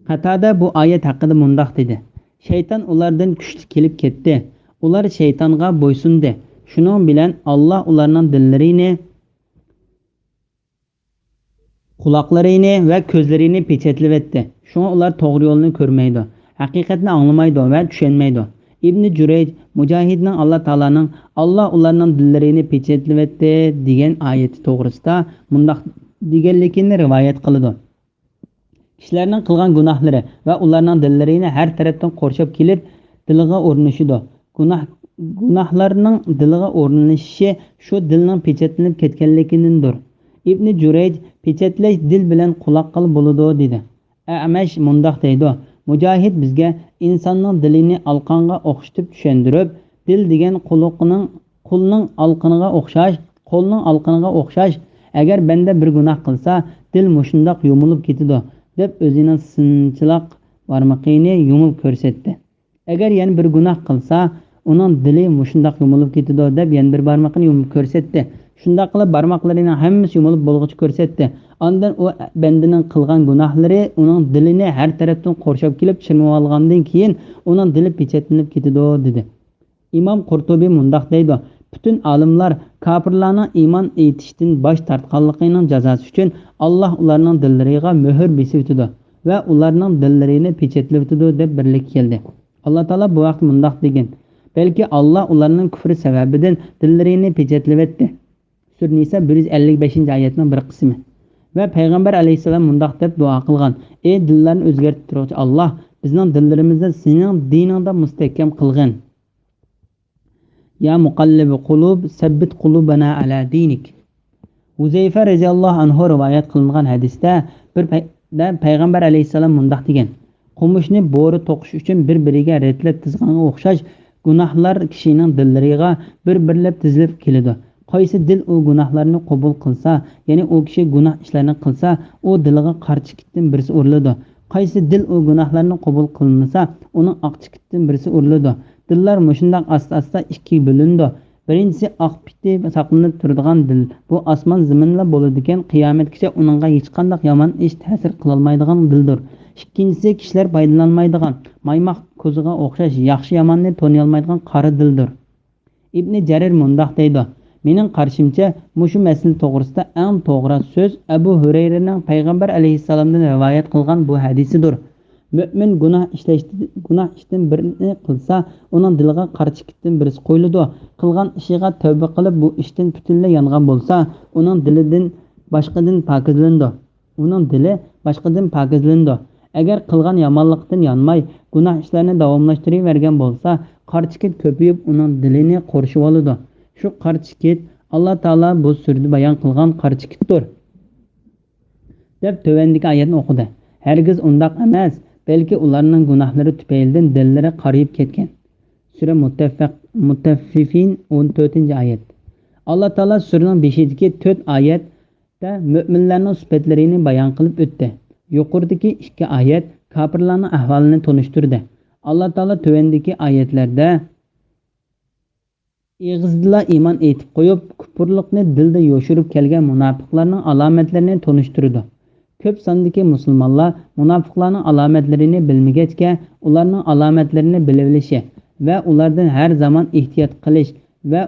قاتادە بۇ ئايەت ھەققىدە مۇنداق دېدى: «شەيتان ئۇلاردىن كۈچلۈك كېلىپ كەتتى. ئۇلار شەيتانغا بويسۇندى. شۇنىڭ بىلەن ئاللاھ ئۇلارنىڭ دىللىرىنى، قۇلاقلىرىنى ۋە كۆزلىرىنى پېچەتلىۋەتتى. شۇڭا ئۇلار توغرا يولنى كۆرمەيدۇ، ھەقىقەتنى ئاڭلىمايدۇ ۋە چۈشەنمەيدۇ.» ئىبنى جۇرەيج مۇجاھىدنىڭ ئاللاھ تائالانىڭ «ئاللاھ ئۇلارنىڭ دىللىرىنى پېچەتلىۋەتتى» دېگەن ئايىتى توغرىسىدا مۇنداق دېگەنلىكىنى رىۋايەت قىلىدۇ: «كىشىلەرنىڭ قىلغان گۇناھلىرى ۋە ئۇلارنىڭ دىللىرىنى ھەر تەرەپتىن قورشاپ كېلىپ، دىلغا ئورنىشىدۇ. گۇناھ، گۇناھلارنىڭ دىلغا ئورنىشىشى شۇ دىلنىڭ پېچەتلىنىپ كەتكەنلىكىدىندۇر.» ئىبنى جۇرەيج: «پېچەتلەش دىل بىلەن قۇلاققىلا بولىدۇ» دېدى. ئەمەش مۇنداق دەيدۇ: مۇجاھىد بىزگە ئىنساننىڭ دىلىنى ئالقانغا ئوخشىتىپ چۈشەندۈرۈپ، دىل دېگەن قۇلىقىنىڭ، قولنىڭ ئالقىنىغا ئوخشاش، قولنىڭ ئالقىنىغا ئوخشاش. ئەگەر بەندە بىر گۇناھ قىلسا، دىل مۇشۇنداق يۇمۇلۇپ كېتىدۇ، دەپ ئۆزىنىڭ سىنچىلاق بارمىقىنى يۇمۇپ كۆرسەتتى. ئەگەر يەنە بىر گۇناھ قىلسا، ئۇنىڭ دىلى مۇشۇنداق يۇمۇلۇپ كېتىدۇ، دەپ يەنە بىر بارمىقىنى يۇمۇپ كۆرسەتتى. شۇنداق قىلىپ بارماقلىرىنىڭ ھەممىسى يۇمۇلۇپ بولغۇچە كۆرسەتتى. ئاندىن ئۇ بەندىنىڭ قىلغان گۇناھلىرى ئۇنىڭ دىلىنى ھەر تەرەپتىن قورشاپ كېلىپ چىرمىۋالغاندىن كېيىن، ئۇنىڭ دىلى پېچەتلىنىپ كېتىدۇ، دېدى. ئىمام قۇرتۇبى مۇنداق دەيدۇ: پۈتۈن ئالىملار كاپىرلارنىڭ ئىمان ئېيتىشتىن باش تارتقانلىقىنىڭ جازاسى ئۈچۈن ئاللاھ ئۇلارنىڭ دىللىرىغا مۆھۈر بېسىۋېتىدۇ ۋە ئۇلارنىڭ دىللىرىنى پېچەتلىۋېتىدۇ، دەپ بىرلىككە كەلدى. ئاللاھ تائالا بۇ ھەقتە مۇنداق دېگەن: بەلكى ئاللاھ ئۇلارنىڭ كۈفرى سەۋەبىدىن دىللىرىنى پېچەتلىۋەتتى. سۈرە نىسا، بىر يۈز ئەللىك بەشىنچى ئايەتنىڭ بىر قىسمى. ۋە پەيغەمبەر ئەلەيھىسسالام مۇنداق دەپ دۇئا قىلغان: ئى دىللارنى ئۆزگەرتىپ تۇرغۇچى ئاللاھ، بىزنىڭ دىللىرىمىزنى سېنىڭ دىنىڭدا مۇستەھكەم قىلغىن. يا مۇقەللىبى قۇلۇب، سەببىت قۇلۇبەنا ئەلا دىنىك. ھۇزەيفە رەزىياللاھۇ ئەنھۇ رىۋايەت قىلىنغان ھەدىستە بىر پەي-، دە پەيغەمبەر ئەلەيھىسسالام مۇنداق دېگەن: قومۇشنى بورا توقۇش ئۈچۈن بىر-بىرىگە رەتلەپ تىزغانغا ئوخشاش گۇناھلار كىشىنىڭ دىللىرىغا بىر-بىرلەپ تىزىلىپ كېلىدۇ. قايسى دىل ئۇ گۇناھلارنى قوبۇل قىلسا، يەنى ئۇ كىشى گۇناھ ئىشلارنى قىلسا، ئۇ دىلىغا قارا چېكىتتىن بىرسى ئۇرۇلىدۇ. قايسى دىل ئۇ گۇناھلارنى قوبۇل قىلمىسا، ئۇنىڭ ئاق چېكىتتىن بىرسى ئۇرۇلىدۇ. دىللار مۇشۇنداق ئاستا-ئاستا ئىككىگە بۆلۈنىدۇ. بىرىنچىسى ئاق پىتى ساقلىنىپ تۇرىدىغان دىل. بۇ ئاسمان زېمىنلا بولىدىكەن، قىيامەتكىچە ئۇنىڭغا ھېچقانداق يامان ئىش تەسىر قىلالمايدىغان دىلدۇر. ئىككىنچىسى كىشىلەر پايدىلانمايدىغان، مايماق كوزىغا ئوخشاش ياخشى-ياماننى تونۇيالمايدىغان قارا دىلدۇر. ئىبنى جەرىر مۇنداق دەيدۇ: مېنىڭ قارىشىمچە، مۇشۇ مەسىلە توغرىسىدا ئەڭ توغرا سۆز ئەبۇ ھۈرەيرىنىڭ پەيغەمبەر ئەلەيھىسسالامدىن رىۋايەت قىلغان بۇ ھەدىسىدۇر. مۆمىن گۇناھ ئىشلەشتە، گۇناھ ئىشتىن بىرنى قىلسا، ئۇنىڭ دىلىغا قارا چېكىتتىن بىرسى قويۇلىدۇ. قىلغان ئىشىغا تەۋبە قىلىپ، بۇ ئىشتىن پۈتۈنلەي يانغان بولسا، ئۇنىڭ دىلىدىن، باشقىدىن پاكىزلىنىدۇ. ئۇنىڭ دىلى باشقىدىن پاكىزلىنىدۇ. ئەگەر قىلغان يامانلىقتىن يانماي، گۇناھ ئىشلارنى داۋاملاشتۇرۇۋەرگەن بولسا، قارا چېكىت كۆپىيىپ، ئۇنىڭ دىلىنى قورشىۋالىدۇ. شۇ قارا چېكىت ئاللا تائالا بۇ سۈرىدە بايان قىلغان قارا چېكىتتۇر. دەپ تۆۋەندىكى ئايەتنى ئوقۇدى. ھەرگىز ئۇنداق ئەمەس، بەلكى ئۇلارنىڭ گۇناھلىرى تۈپەيلىدىن دىللىرى قارىيىپ كەتكەن. سۈرە مۇتەففەق-، مۇتەففىفىن، ئون تۆتىنچى ئايەت. ئاللا تائالا سۈرىنىڭ بېشىدىكى تۆت ئايەتتە مۆمىنلەرنىڭ سۈپەتلىرىنى بايان قىلىپ ئۆتتى. يۇقىرىدىكى ئىككى ئايەت كاپىرلارنىڭ ئەھۋالىنى تونۇشتۇردى. ئاللا تائالا تۆۋەندىكى ئايەتلەردە ئېغىزدىلا ئىمان ئېيتىپ قويۇپ، كۇپۇرلۇقنى دىلدا يوشۇرۇپ كەلگەن مۇناپىقلارنىڭ ئالامەتلىرىنى تونۇشتۇرىدۇ. كۆپ ساندىكى مۇسۇلمانلار مۇناپىقلارنىڭ ئالامەتلىرىنى بىلمىگەچكە، ئۇلارنىڭ ئالامەتلىرىنى بىلىۋېلىشى ۋە ئۇلاردىن ھەر زامان ئېھتىيات قىلىش ۋە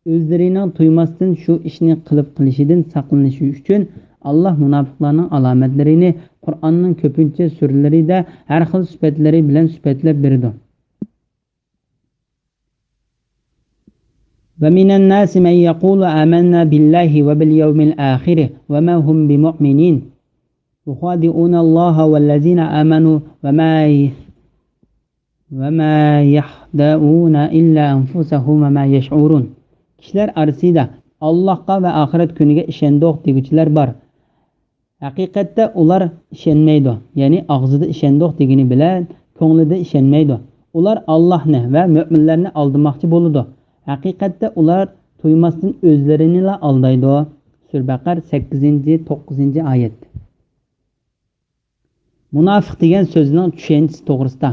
ئۆزلىرىنىڭ تۇيماستىن شۇ ئىشنى قىلىپ قېلىشىدىن ساقلىنىش ئۈچۈن، ئاللا مۇناپىقلارنىڭ ئالامەتلىرىنى قۇرئاننىڭ كۆپىنچە سۈرىلىرىدە ھەر خىل سۈپەتلىرى بىلەن سۈپەتلەپ بېرىدۇ. ومن الناس من يقول آمنا بالله وباليوم الآخر وما هم بمؤمنين يخادعون الله والذين آمنوا وما وما يخدعون إلا أنفسهم وما يشعرون. كىشىلەر ئارىسىدا «ئاللاھقا ۋە ئاخىرەت كۈنىگە ئىشەندۇق» دېگۈچىلەر بار. ھەقىقەتتە ئۇلار ئىشەنمەيدۇ، يەنى ئاغزىدا «ئىشەندۇق» دېگىنى بىلەن كۆڭلىدە ئىشەنمەيدۇ. ئۇلار ئاللاھنى ۋە مۆمىنلەرنى ئالدىماقچى بولىدۇ. ھەقىقەتتە ئۇلار تۇيماستىن ئۆزلىرىنىلا ئالدايدۇ. سۈرە بەقەر، سەككىزىنچى، توققۇزىنچى ئايەت. مۇناپىق دېگەن سۆزنىڭ چۈشەنچىسى توغرىسىدا.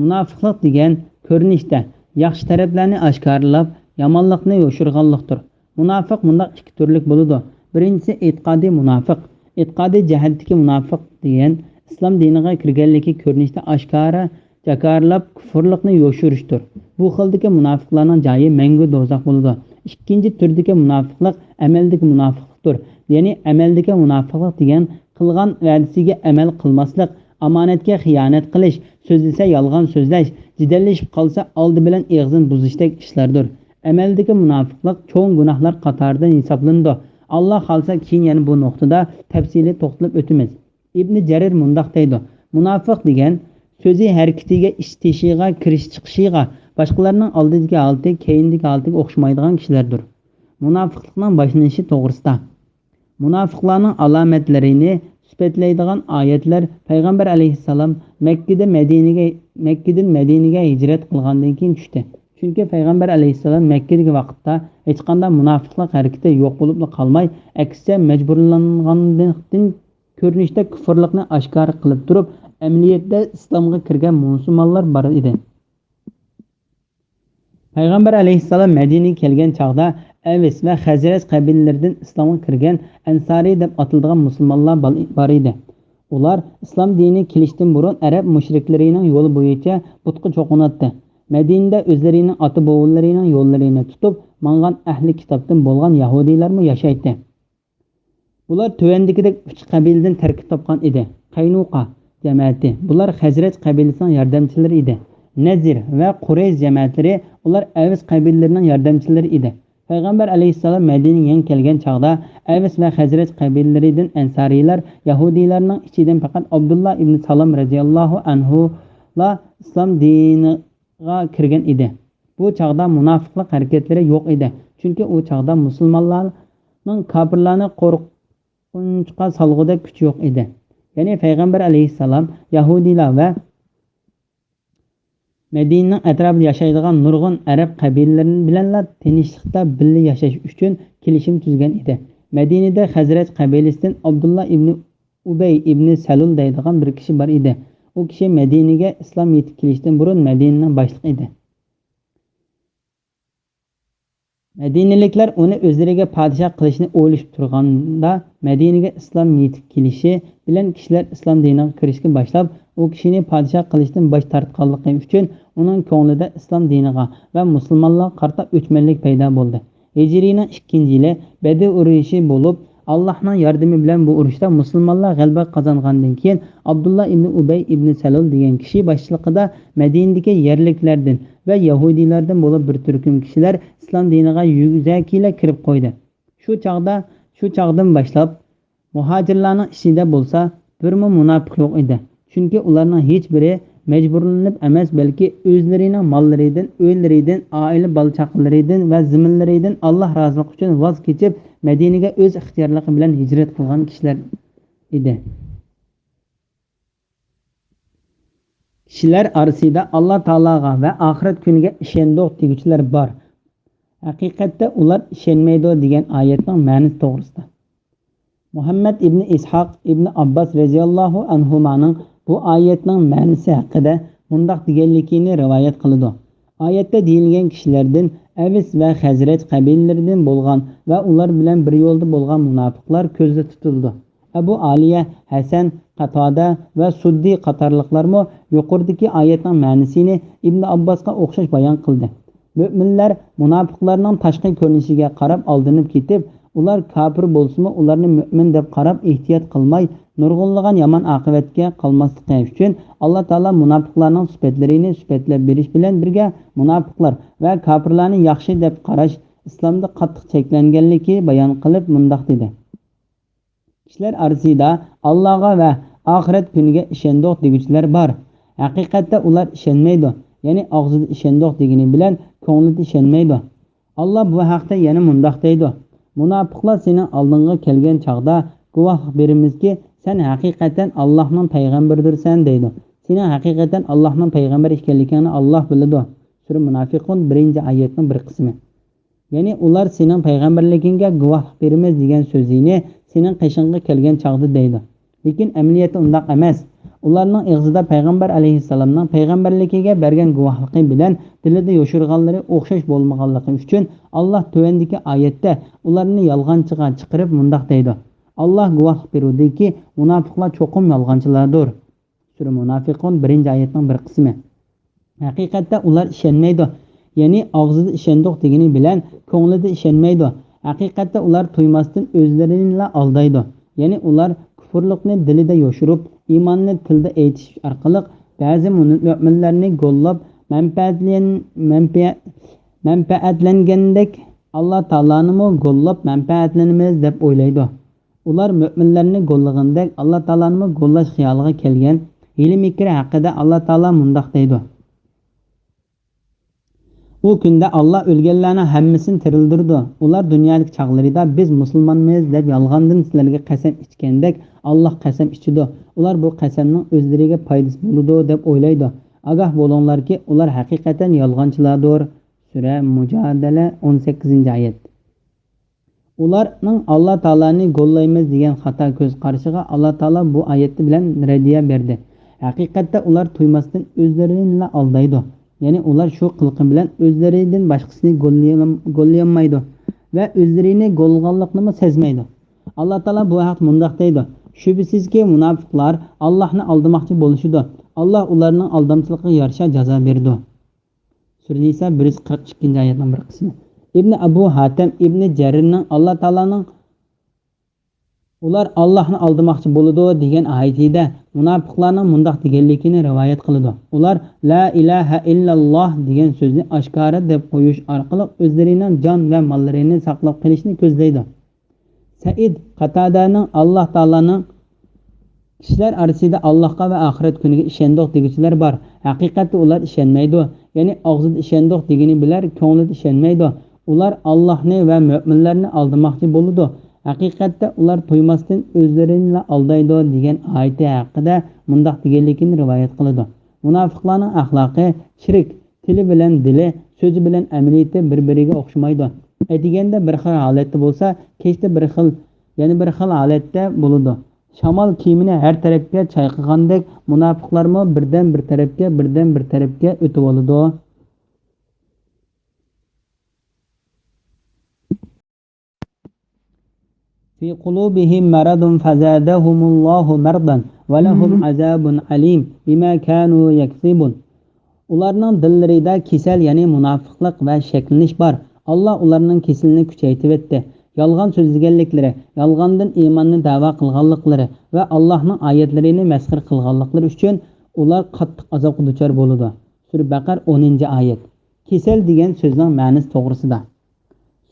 مۇناپىقلىق دېگەن كۆرۈنۈشتە ياخشى تەرەپلەرنى ئاشكارىلاپ، يامانلىقنى يوشۇرغانلىقتۇر. مۇناپىق مۇنداق ئىككى تۈرلۈك بولىدۇ. بىرىنچىسى ئېتىقادىي مۇناپىق. ئېتىقادىي جەھەتتىكى مۇناپىق دېگەن ئىسلام دىنىغا كىرگەنلىكى كۆرۈنۈشتە ئاشكارا جاكارلاپ، كۇفۇرلۇقنى يوشۇرۇشتۇر. بۇ خىلدىكى مۇناپىقلارنىڭ جايى مەڭگۈ دوزاخ بولىدۇ. ئىككىنچى تۈردىكى مۇناپىقلىق ئەمەلدىكى مۇناپىقلىقتۇر. يەنى ئەمەلدىكى مۇناپىقلىق دېگەن قىلغان ۋەدىسىگە ئەمەل قىلماسلىق، ئامانەتكە خىيانەت قىلىش، سۆزلىسە يالغان سۆزلەش، جېدەللىشىپ قالسا ئالدى بىلەن ئېغىزىنى بۇزۇشتەك ئىشلاردۇر. ئەمەلدىكى مۇناپىقلىق چوڭ گۇناھلار قاتارىدىن ھېسابلىنىدۇ. ئاللا خالىسا كېيىن يەنە بۇ نۇقتىدا تەپسىلىي توختىلىپ ئۆتىمىز. ئىبنى جەرىر مۇنداق دەيدۇ: مۇناپىق دېگەن سۆزى، ھەرىكىتىگە، ئىش تېشىغا، كىرىش چىقىشىغا، باشقىلارنىڭ ئالدىدىكى ھالىتى كەينىدىكى ھالىتىگە ئوخشىمايدىغان كىشىلەردۇر. مۇناپىقلىقنىڭ باشلىنىشى توغرىسىدا. مۇناپىقلارنىڭ ئالامەتلىرىنى سۈپەتلەيدىغان ئايەتلەر. پەيغەمبەر ئەلەيھىسسالام مەككىدىن مەدىنىگە، مەككىدىن مەدىنىگە ھىجرەت قىلغاندىن كېيىن چۈشتى. چۈنكى پەيغەمبەر ئەلەيھىسسالام مەككىدىكى ۋاقىتتا ھېچقانداق مۇناپىقلىق ھەرىكىتى يوق بولۇپلا قالماي، ئەكسىچە مەجبۇرلانغاندىن كۆرۈنۈشتە كۇفۇرلۇقنى ئاشكارا قىلىپ تۇرۇپ، ئەمەلىيەتتە ئىسلامغا كىرگەن مۇسۇلمانلار بار ئىدى. پەيغەمبەر ئەلەيھىسسالام مەدىنىگە كەلگەن چاغدا ئەۋس ۋە خەزرەج قەبىلىلىرىدىن ئىسلامغا كىرگەن ئەنسارىي دەپ ئاتىلىدىغان مۇسۇلمانلار بال-، بار ئىدى. ئۇلار ئىسلام دىنىغا كېلىشتىن بۇرۇن ئەرەب مۇشرىكلىرىنىڭ يولى بويىچە بۇتقا چوقۇناتتى. مەدىنىدە ئۆزلىرىنىڭ ئاتا-بوۋىلىرىنىڭ يوللىرىنى تۇتۇپ ماڭغان ئەھلى كىتابتىن بولغان يەھۇدىيلارمۇ ياشايتتى. بۇلار تۆۋەندىكىدەك ئۈچ قەبىلىدىن تەركىب تاپقان ئىدى. قەينۇقا جەمەتى، بۇلار خەزرەج قەبىلىسىنىڭ ياردەمچىلىرى ئىدى. نەزىر ۋە قۇرەيش جەمەتلىرى، ئۇلار ئەۋس قەبىلىلىرىنىڭ ياردەمچىلىرى ئىدى. پەيغەمبەر ئەلەيھىسسالام مەدىنىگە يېڭى كەلگەن چاغدا ئەۋس ۋە خەزرەج قەبىلىلىرىدىن ئەنسارىيلار، يەھۇدىيلارنىڭ ئىچىدىن پەقەت ئابدۇللا ئىبنى سالام رەزىياللاھۇ ئەنھۇلا ئىسلام دىنىغا كىرگەن ئىدى. بۇ چاغدا مۇناپىقلىق ھەرىكەتلىرى يوق ئىدى. چۈنكى ئۇ چاغدا مۇسۇلمانلارنىڭ كاپىرلارنى قورقۇنچقا سالغۇدەك كۈچ يوق ئىدى. يەنى پەيغەمبەر ئەلەيھىسسالام يەھۇدىيلار ۋە مەدىنىنىڭ ئەتراپىدا ياشايدىغان نۇرغۇن ئەرەب قەبىلىلىرى بىلەنلا تىنچلىقتا بىللە ياشاش ئۈچۈن كېلىشىم تۈزگەن ئىدى. مەدىنىدە خەزرەج قەبىلىسىدىن ئابدۇللا ئىبنى ئۇبەي ئىبنى سەلۇل دەيدىغان بىر كىشى بار ئىدى. ئۇ كىشى مەدىنىگە ئىسلام يېتىپ كېلىشتىن بۇرۇن مەدىنىنىڭ باشلىقى ئىدى. مەدىنىلىكلەر ئۇنى ئۆزلىرىگە پادىشاھ قىلىشنى ئويلىشىپ تۇرغاندا، مەدىنىگە ئىسلام يېتىپ كېلىشى بىلەن كىشىلەر ئىسلام دىنىغا كىرىشكە باشلاپ، ئۇ كىشىنى پادىشاھ قىلىشتىن باش تارتقانلىقى ئۈچۈن ئۇنىڭ كۆڭلىدە ئىسلام دىنىغا ۋە مۇسۇلمانلارغا قارىتا ئۆچمەنلىك پەيدا بولدى. ھىجرىينىڭ ئىككىنچى يىلى بەدر ئۇرۇشى بولۇپ، ئاللاھنىڭ ياردىمى بىلەن بۇ ئۇرۇشتا مۇسۇلمانلار غەلىبە قازانغاندىن كېيىن، ئابدۇللا ئىبنى ئۇبەي ئىبنى سەلۇل دېگەن كىشى باشچىلىقىدا مەدىنىدىكى يەرلىكلەردىن ۋە يەھۇدىيلاردىن بولۇپ بىر تۈركۈم كىشىلەر ئىسلام دىنىغا يۈزەكىلا كىرىپ قويدى. شۇ چاغدا، شۇ چاغدىن باشلاپ مۇھاجىرلارنىڭ ئىچىدە بولسا بىرمۇ مۇناپىق يوق ئىدى. چۈنكى ئۇلارنىڭ ھېچ بىرى مەجبۇرلىنىپ ئەمەس، بەلكى ئۆزلىرىنىڭ ماللىرىدىن، ئۆيلىرىدىن، ئائىلە بالا-چاقىلىرىدىن ۋە زېمىنلىرىدىن ئاللاھ رازىلىقى ئۈچۈن ۋاز كېچىپ، مەدىنىگە ئۆز ئىختىيارلىقى بىلەن ھىجرەت قىلغان كىشىلەر ئىدى. كىشىلەر ئارىسىدا «ئاللاھ تائالاغا ۋە ئاخىرەت كۈنىگە ئىشەندۇق» دېگۈچىلەر بار. ھەقىقەتتە ئۇلار ئىشەنمەيدۇ دېگەن ئايەتنىڭ مەنىسى توغرىسىدا. مۇھەممەد ئىبنى ئىسھاق ئىبنى ئابباس رەزىياللاھۇ ئەنھۇمانىڭ بۇ ئايەتنىڭ مەنىسى ھەققىدە مۇنداق دېگەنلىكىنى رىۋايەت قىلىدۇ: ئايەتتە دېيىلگەن كىشىلەردىن ئەۋس ۋە خەزرەج قەبىلىلىرىدىن بولغان ۋە ئۇلار بىلەن بىر يولدا بولغان مۇناپىقلار كۆزدە تۇتۇلىدۇ. ئەبۇ ئالىيە، ھەسەن، قاتادە ۋە سۇددى قاتارلىقلارمۇ يۇقىرىدىكى ئايەتنىڭ مەنىسىنى ئىبنى ئابباسقا ئوخشاش بايان قىلدى. مۆمىنلەر مۇناپىقلارنىڭ تاشقى كۆرۈنۈشىگە قاراپ ئالدىنىپ كېتىپ، ئۇلار كاپىر بولسىمۇ، ئۇلارنى مۆمىن دەپ قاراپ ئېھتىيات قىلماي، نۇرغۇنلىغان يامان ئاقىۋەتكە قالماسلىقى ئۈچۈن، ئاللا تائالا مۇناپىقلارنىڭ سۈپەتلىرىنى سۈپەتلەپ بېرىش بىلەن بىرگە، مۇناپىقلار ۋە كاپىرلارنى ياخشى دەپ قاراش ئىسلامدا قاتتىق چەكلەنگەنلىكى بايان قىلىپ مۇنداق دېدى: كىشىلەر ئارىسىدا ئاللاغا ۋە ئاخىرەت كۈنىگە ئىشەندۇق دېگۈچىلەر بار. ھەقىقەتتە ئۇلار ئىشەنمەيدۇ، يەنى ئاغزىدا ئىشەندۇق دېگىنى بىلەن كۆڭلىدە ئىشەنمەيدۇ. ئاللا بۇ ھەقتە يەنە مۇنداق دەيدۇ: مۇناپىقلار سېنىڭ ئالدىڭغا كەلگەن چاغدا گۇۋاھلىق بېرىمىزكى، سەن ھەقىقەتەن ئاللاھنىڭ پەيغەمبىرىدۇرسەن دەيدۇ. سېنىڭ ھەقىقەتەن ئاللاھنىڭ پەيغەمبىرى ئىكەنلىكىڭنى ئاللا بىلىدۇ. سۈرە مۇنافىقۇن، بىرىنچى ئايەتنىڭ بىر قىسمى. يەنى ئۇلار سېنىڭ پەيغەمبەرلىكىڭگە گۇۋاھلىق بېرىمىز دېگەن سۆزىنى سېنىڭ قېشىڭغا كەلگەن چاغدا دەيدۇ. لېكىن ئەمەلىيەتتە ئۇنداق ئەمەس. ئۇلارنىڭ ئېغىزىدا پەيغەمبەر ئەلەيھىسسالامنىڭ پەيغەمبەرلىكىگە بەرگەن گۇۋاھلىقى بىلەن دىلىدا يوشۇرغانلىرى ئوخشاش بولمىغانلىقى ئۈچۈن، ئاللا تۆۋەندىكى ئايەتتە ئۇلارنى يالغانچىغا چىقىرىپ مۇنداق دەيدۇ: ئاللا گۇۋاھلىق بېرىدۇكى، مۇناپىقلار چوقۇم يالغانچىلاردۇر. سۈرە مۇنافىقۇن، بىرىنچى ئايەتنىڭ بىر قىسمى. ھەقىقەتتە ئۇلار ئىشەنمەيدۇ. يەنى ئاغزىدا ئىشەندۇق دېگىنى بىلەن كۆڭلىدە ئىشەنمەيدۇ. ھەقىقەتتە ئۇلار تۇيماستىن ئۆزلىرىنىلا ئالدايدۇ. يەنى ئۇلار كۇفۇرلۇقنى دىلىدا يوشۇرۇپ، ئىماننى تىلدا ئېيتىش ئارقىلىق بەزى مۇ-، مۆمىنلەرنى گوللاپ مەنپەئەتلەن-، مەنپەئە-، مەنپەئەتلەنگەندەك، ئاللا تائالانىمۇ گوللاپ مەنپەئەتلىنىمىز دەپ ئويلايدۇ. ئۇلار مۆمىنلەرنى گوللىغىنىدەك ئاللا تائالانىمۇ گوللاش خىيالىغا كەلگەن ھىيلە-مىكىر ھەققىدە ئاللا تائالا مۇنداق دەيدۇ: ئۇ كۈندە ئاللا ئۆلگەنلەرنىڭ ھەممىسىنى تىرىلدۈرىدۇ. ئۇلار دۇنيادىكى چاغلىرىدا بىز مۇسۇلمانمىز دەپ يالغاندىن سىلەرگە قەسەم ئىچكەندەك ئاللا قەسەم ئىچىدۇ. ئۇلار بۇ قەسەمنىڭ ئۆزلىرىگە پايدىسى بولىدۇ دەپ ئويلايدۇ. ئاگاھ بولۇڭلاركى، ئۇلار ھەقىقەتەن يالغانچىلاردۇر. سۈرە مۇجادىلە، ئون سەككىزىنچى ئايەت. ئۇلارنىڭ ئاللا تائالانى گوللايمىز دېگەن خاتا كۆز قارىشىغا ئاللا تائالا بۇ ئايەتى بىلەن رەددىيە بەردى. ھەقىقەتتە ئۇلار تۇيماستىن ئۆزلىرىنىلا ئالدايدۇ. يەنى ئۇلار شۇ قىلىقى بىلەن ئۆزلىرىدىن باشقىسىنى گوللىيالام-، گوللىيالمايدۇ ۋە ئۆزلىرىنى گوللىغانلىقىنىمۇ سەزمەيدۇ. ئاللا تائالا بۇ ھەقتە مۇنداق دەيدۇ: شۈبھىسىزكى، مۇناپىقلار ئاللاھنى ئالدىماقچى بولۇشىدۇ. ئاللا ئۇلارنىڭ ئالدامچىلىقىغا يارىشا جازا بېرىدۇ. سۈرە نىسا، بىر يۈز قىرىق ئىككىنچى ئايەتنىڭ بىر قىسمى. ئىبنى ئەبۇ ھاتەم ئىبنى جەرىرنىڭ ئاللا تائالانىڭ، ئۇلار ئاللاھنى ئالدىماقچى بولىدۇ دېگەن ئايىتىدە مۇناپىقلارنىڭ مۇنداق دېگەنلىكىنى رىۋايەت قىلىدۇ: ئۇلار لا ئىلاھە ئىللاللاھ دېگەن سۆزنى ئاشكارا دەپ قويۇش ئارقىلىق ئۆزلىرىنىڭ جان ۋە ماللىرىنى ساقلاپ قېلىشنى كۆزلەيدۇ. سەئىد قاتادەنىڭ ئاللا تائالانىڭ، كىشىلەر ئارىسىدا ئاللاھقا ۋە ئاخىرەت كۈنىگە ئىشەندۇق دېگۈچىلەر بار. ھەقىقەتتە ئۇلار ئىشەنمەيدۇ. يەنى ئاغزىدا ئىشەندۇق دېگىنى بىلەن كۆڭلىدە ئىشەنمەيدۇ. ئۇلار ئاللاھنى ۋە مۆمىنلەرنى ئالدىماقچى بولىدۇ. ھەقىقەتتە ئۇلار تۇيماستىن ئۆزلىرىنىلا ئالدايدۇ دېگەن ئايىتى ھەققىدە مۇنداق دېگەنلىكىنى رىۋايەت قىلىدۇ: مۇناپىقلارنىڭ ئەخلاقى شىرك، تىلى بىلەن دىلى، سۆزى بىلەن ئەمەلىيىتى بىر-بىرىگە ئوخشىمايدۇ. ئەتىگەندە بىر خىل ھالەتتە بولسا، كەچتە بىر خىل، يەنە بىر خىل ھالەتتە بولىدۇ. شامال كېمىنى ھەر تەرەپكە چايقىغاندەك، مۇناپىقلارمۇ بىردىن بىر تەرەپكە، بىردىن بىر تەرەپكە ئۆتۈۋالىدۇ. في قلوبهم مرض فزادهم الله مرضا ولهم عذاب أليم بما كانوا يكذبون. ئۇلارنىڭ دىللىرىدا كېسەل، يەنى مۇناپىقلىق ۋە شەكلىنىش بار. ئاللا ئۇلارنىڭ كېسىلىنى كۈچەيتىۋەتتى. يالغان سۆزلىگەنلىكلىرى، يالغاندىن ئىماننى دەۋا قىلغانلىقلىرى ۋە ئاللاھنىڭ ئايەتلىرىنى مەسخىرە قىلغانلىقلىرى ئۈچۈن ئۇلار قاتتىق ئازابقا دۇچار بولىدۇ. سۈرە بەقەر، ئونىنچى ئايەت. كېسەل دېگەن سۆزنىڭ مەنىسى توغرىسىدا.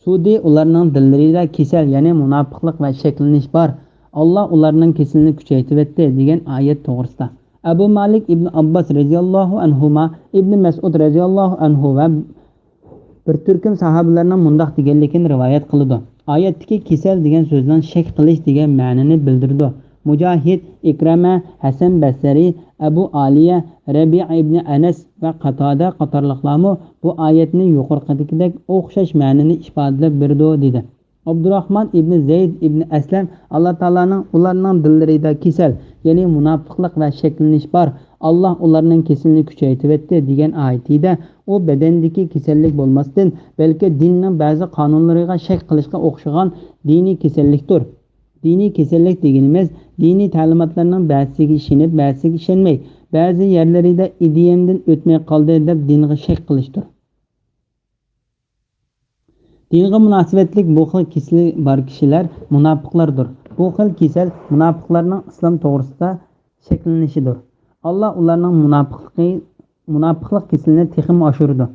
سۇدى ئۇلارنىڭ دىللىرىدا كېسەل، يەنى مۇناپىقلىق ۋە شەكلىنىش بار. ئاللا ئۇلارنىڭ كېسىلىنى كۈچەيتىۋەتتى دېگەن ئايەت توغرىسىدا. ئەبۇ مالىك ئىبنى ئابباس رەزىياللاھۇ ئەنھۇما، ئىبنى مەسئۇد رەزىياللاھۇ ئەنھۇ ۋە بىر تۈركۈم ساھابىلەرنىڭ مۇنداق دېگەنلىكىنى رىۋايەت قىلىدۇ. ئايەتتىكى كېسەل دېگەن سۆزنىڭ شەك قىلىش دېگەن مەنىنى بىلدۈرىدۇ. مۇجاھىد، ئىكرىمە، ھەسەن بەسرى، ئەبۇ ئالىيە، رەبىئە ئىبنى ئەنەس ۋە قاتادە قاتارلىقلارمۇ بۇ ئايەتنى يۇقىرىقىدىكىدەك ئوخشاش مەنىنى ئىپادىلەپ بېرىدۇ، دېدى. ئابدۇراخمان ئىبنى زەيد ئىبنى ئەسلەم، ئاللا تائالانىڭ ئۇلارنىڭ دىللىرىدا كېسەل، يەنى مۇناپىقلىق ۋە شەكلىنىش بار، ئاللا ئۇلارنىڭ كېسىلىنى كۈچەيتىۋەتتى، دېگەن ئايىتىدە، ئۇ بەدەندىكى كېسەللىك بولماستىن، بەلكى دىننىڭ بەزى قانۇنلىرىغا شەك قىلىشقا ئوخشىغان دىنىي كېسەللىكتۇر. دىنىي كېسەللىك دېگىنىمىز دىنىي تەلىماتلارنىڭ بەزىسىگە ئىشىنىپ، بەزىسىگە ئىشەنمەي، بەزى يەرلىرىدە ئىدىيەمدىن ئۆتمەي قالدى دەپ دىنغا شەك قىلىشتۇر. دىنغا مۇناسىۋەتلىك بۇ خىل كېسىلى بار كىشىلەر مۇناپىقلاردۇر. بۇ خىل كېسەل مۇناپىقلارنىڭ ئىسلام توغرىسىدا شەكلىنىشىدۇر. ئاللا ئۇلارنىڭ مۇناپىقلىقى، مۇناپىقلىق كېسىلىنى تېخىمۇ ئاشۇرىدۇ.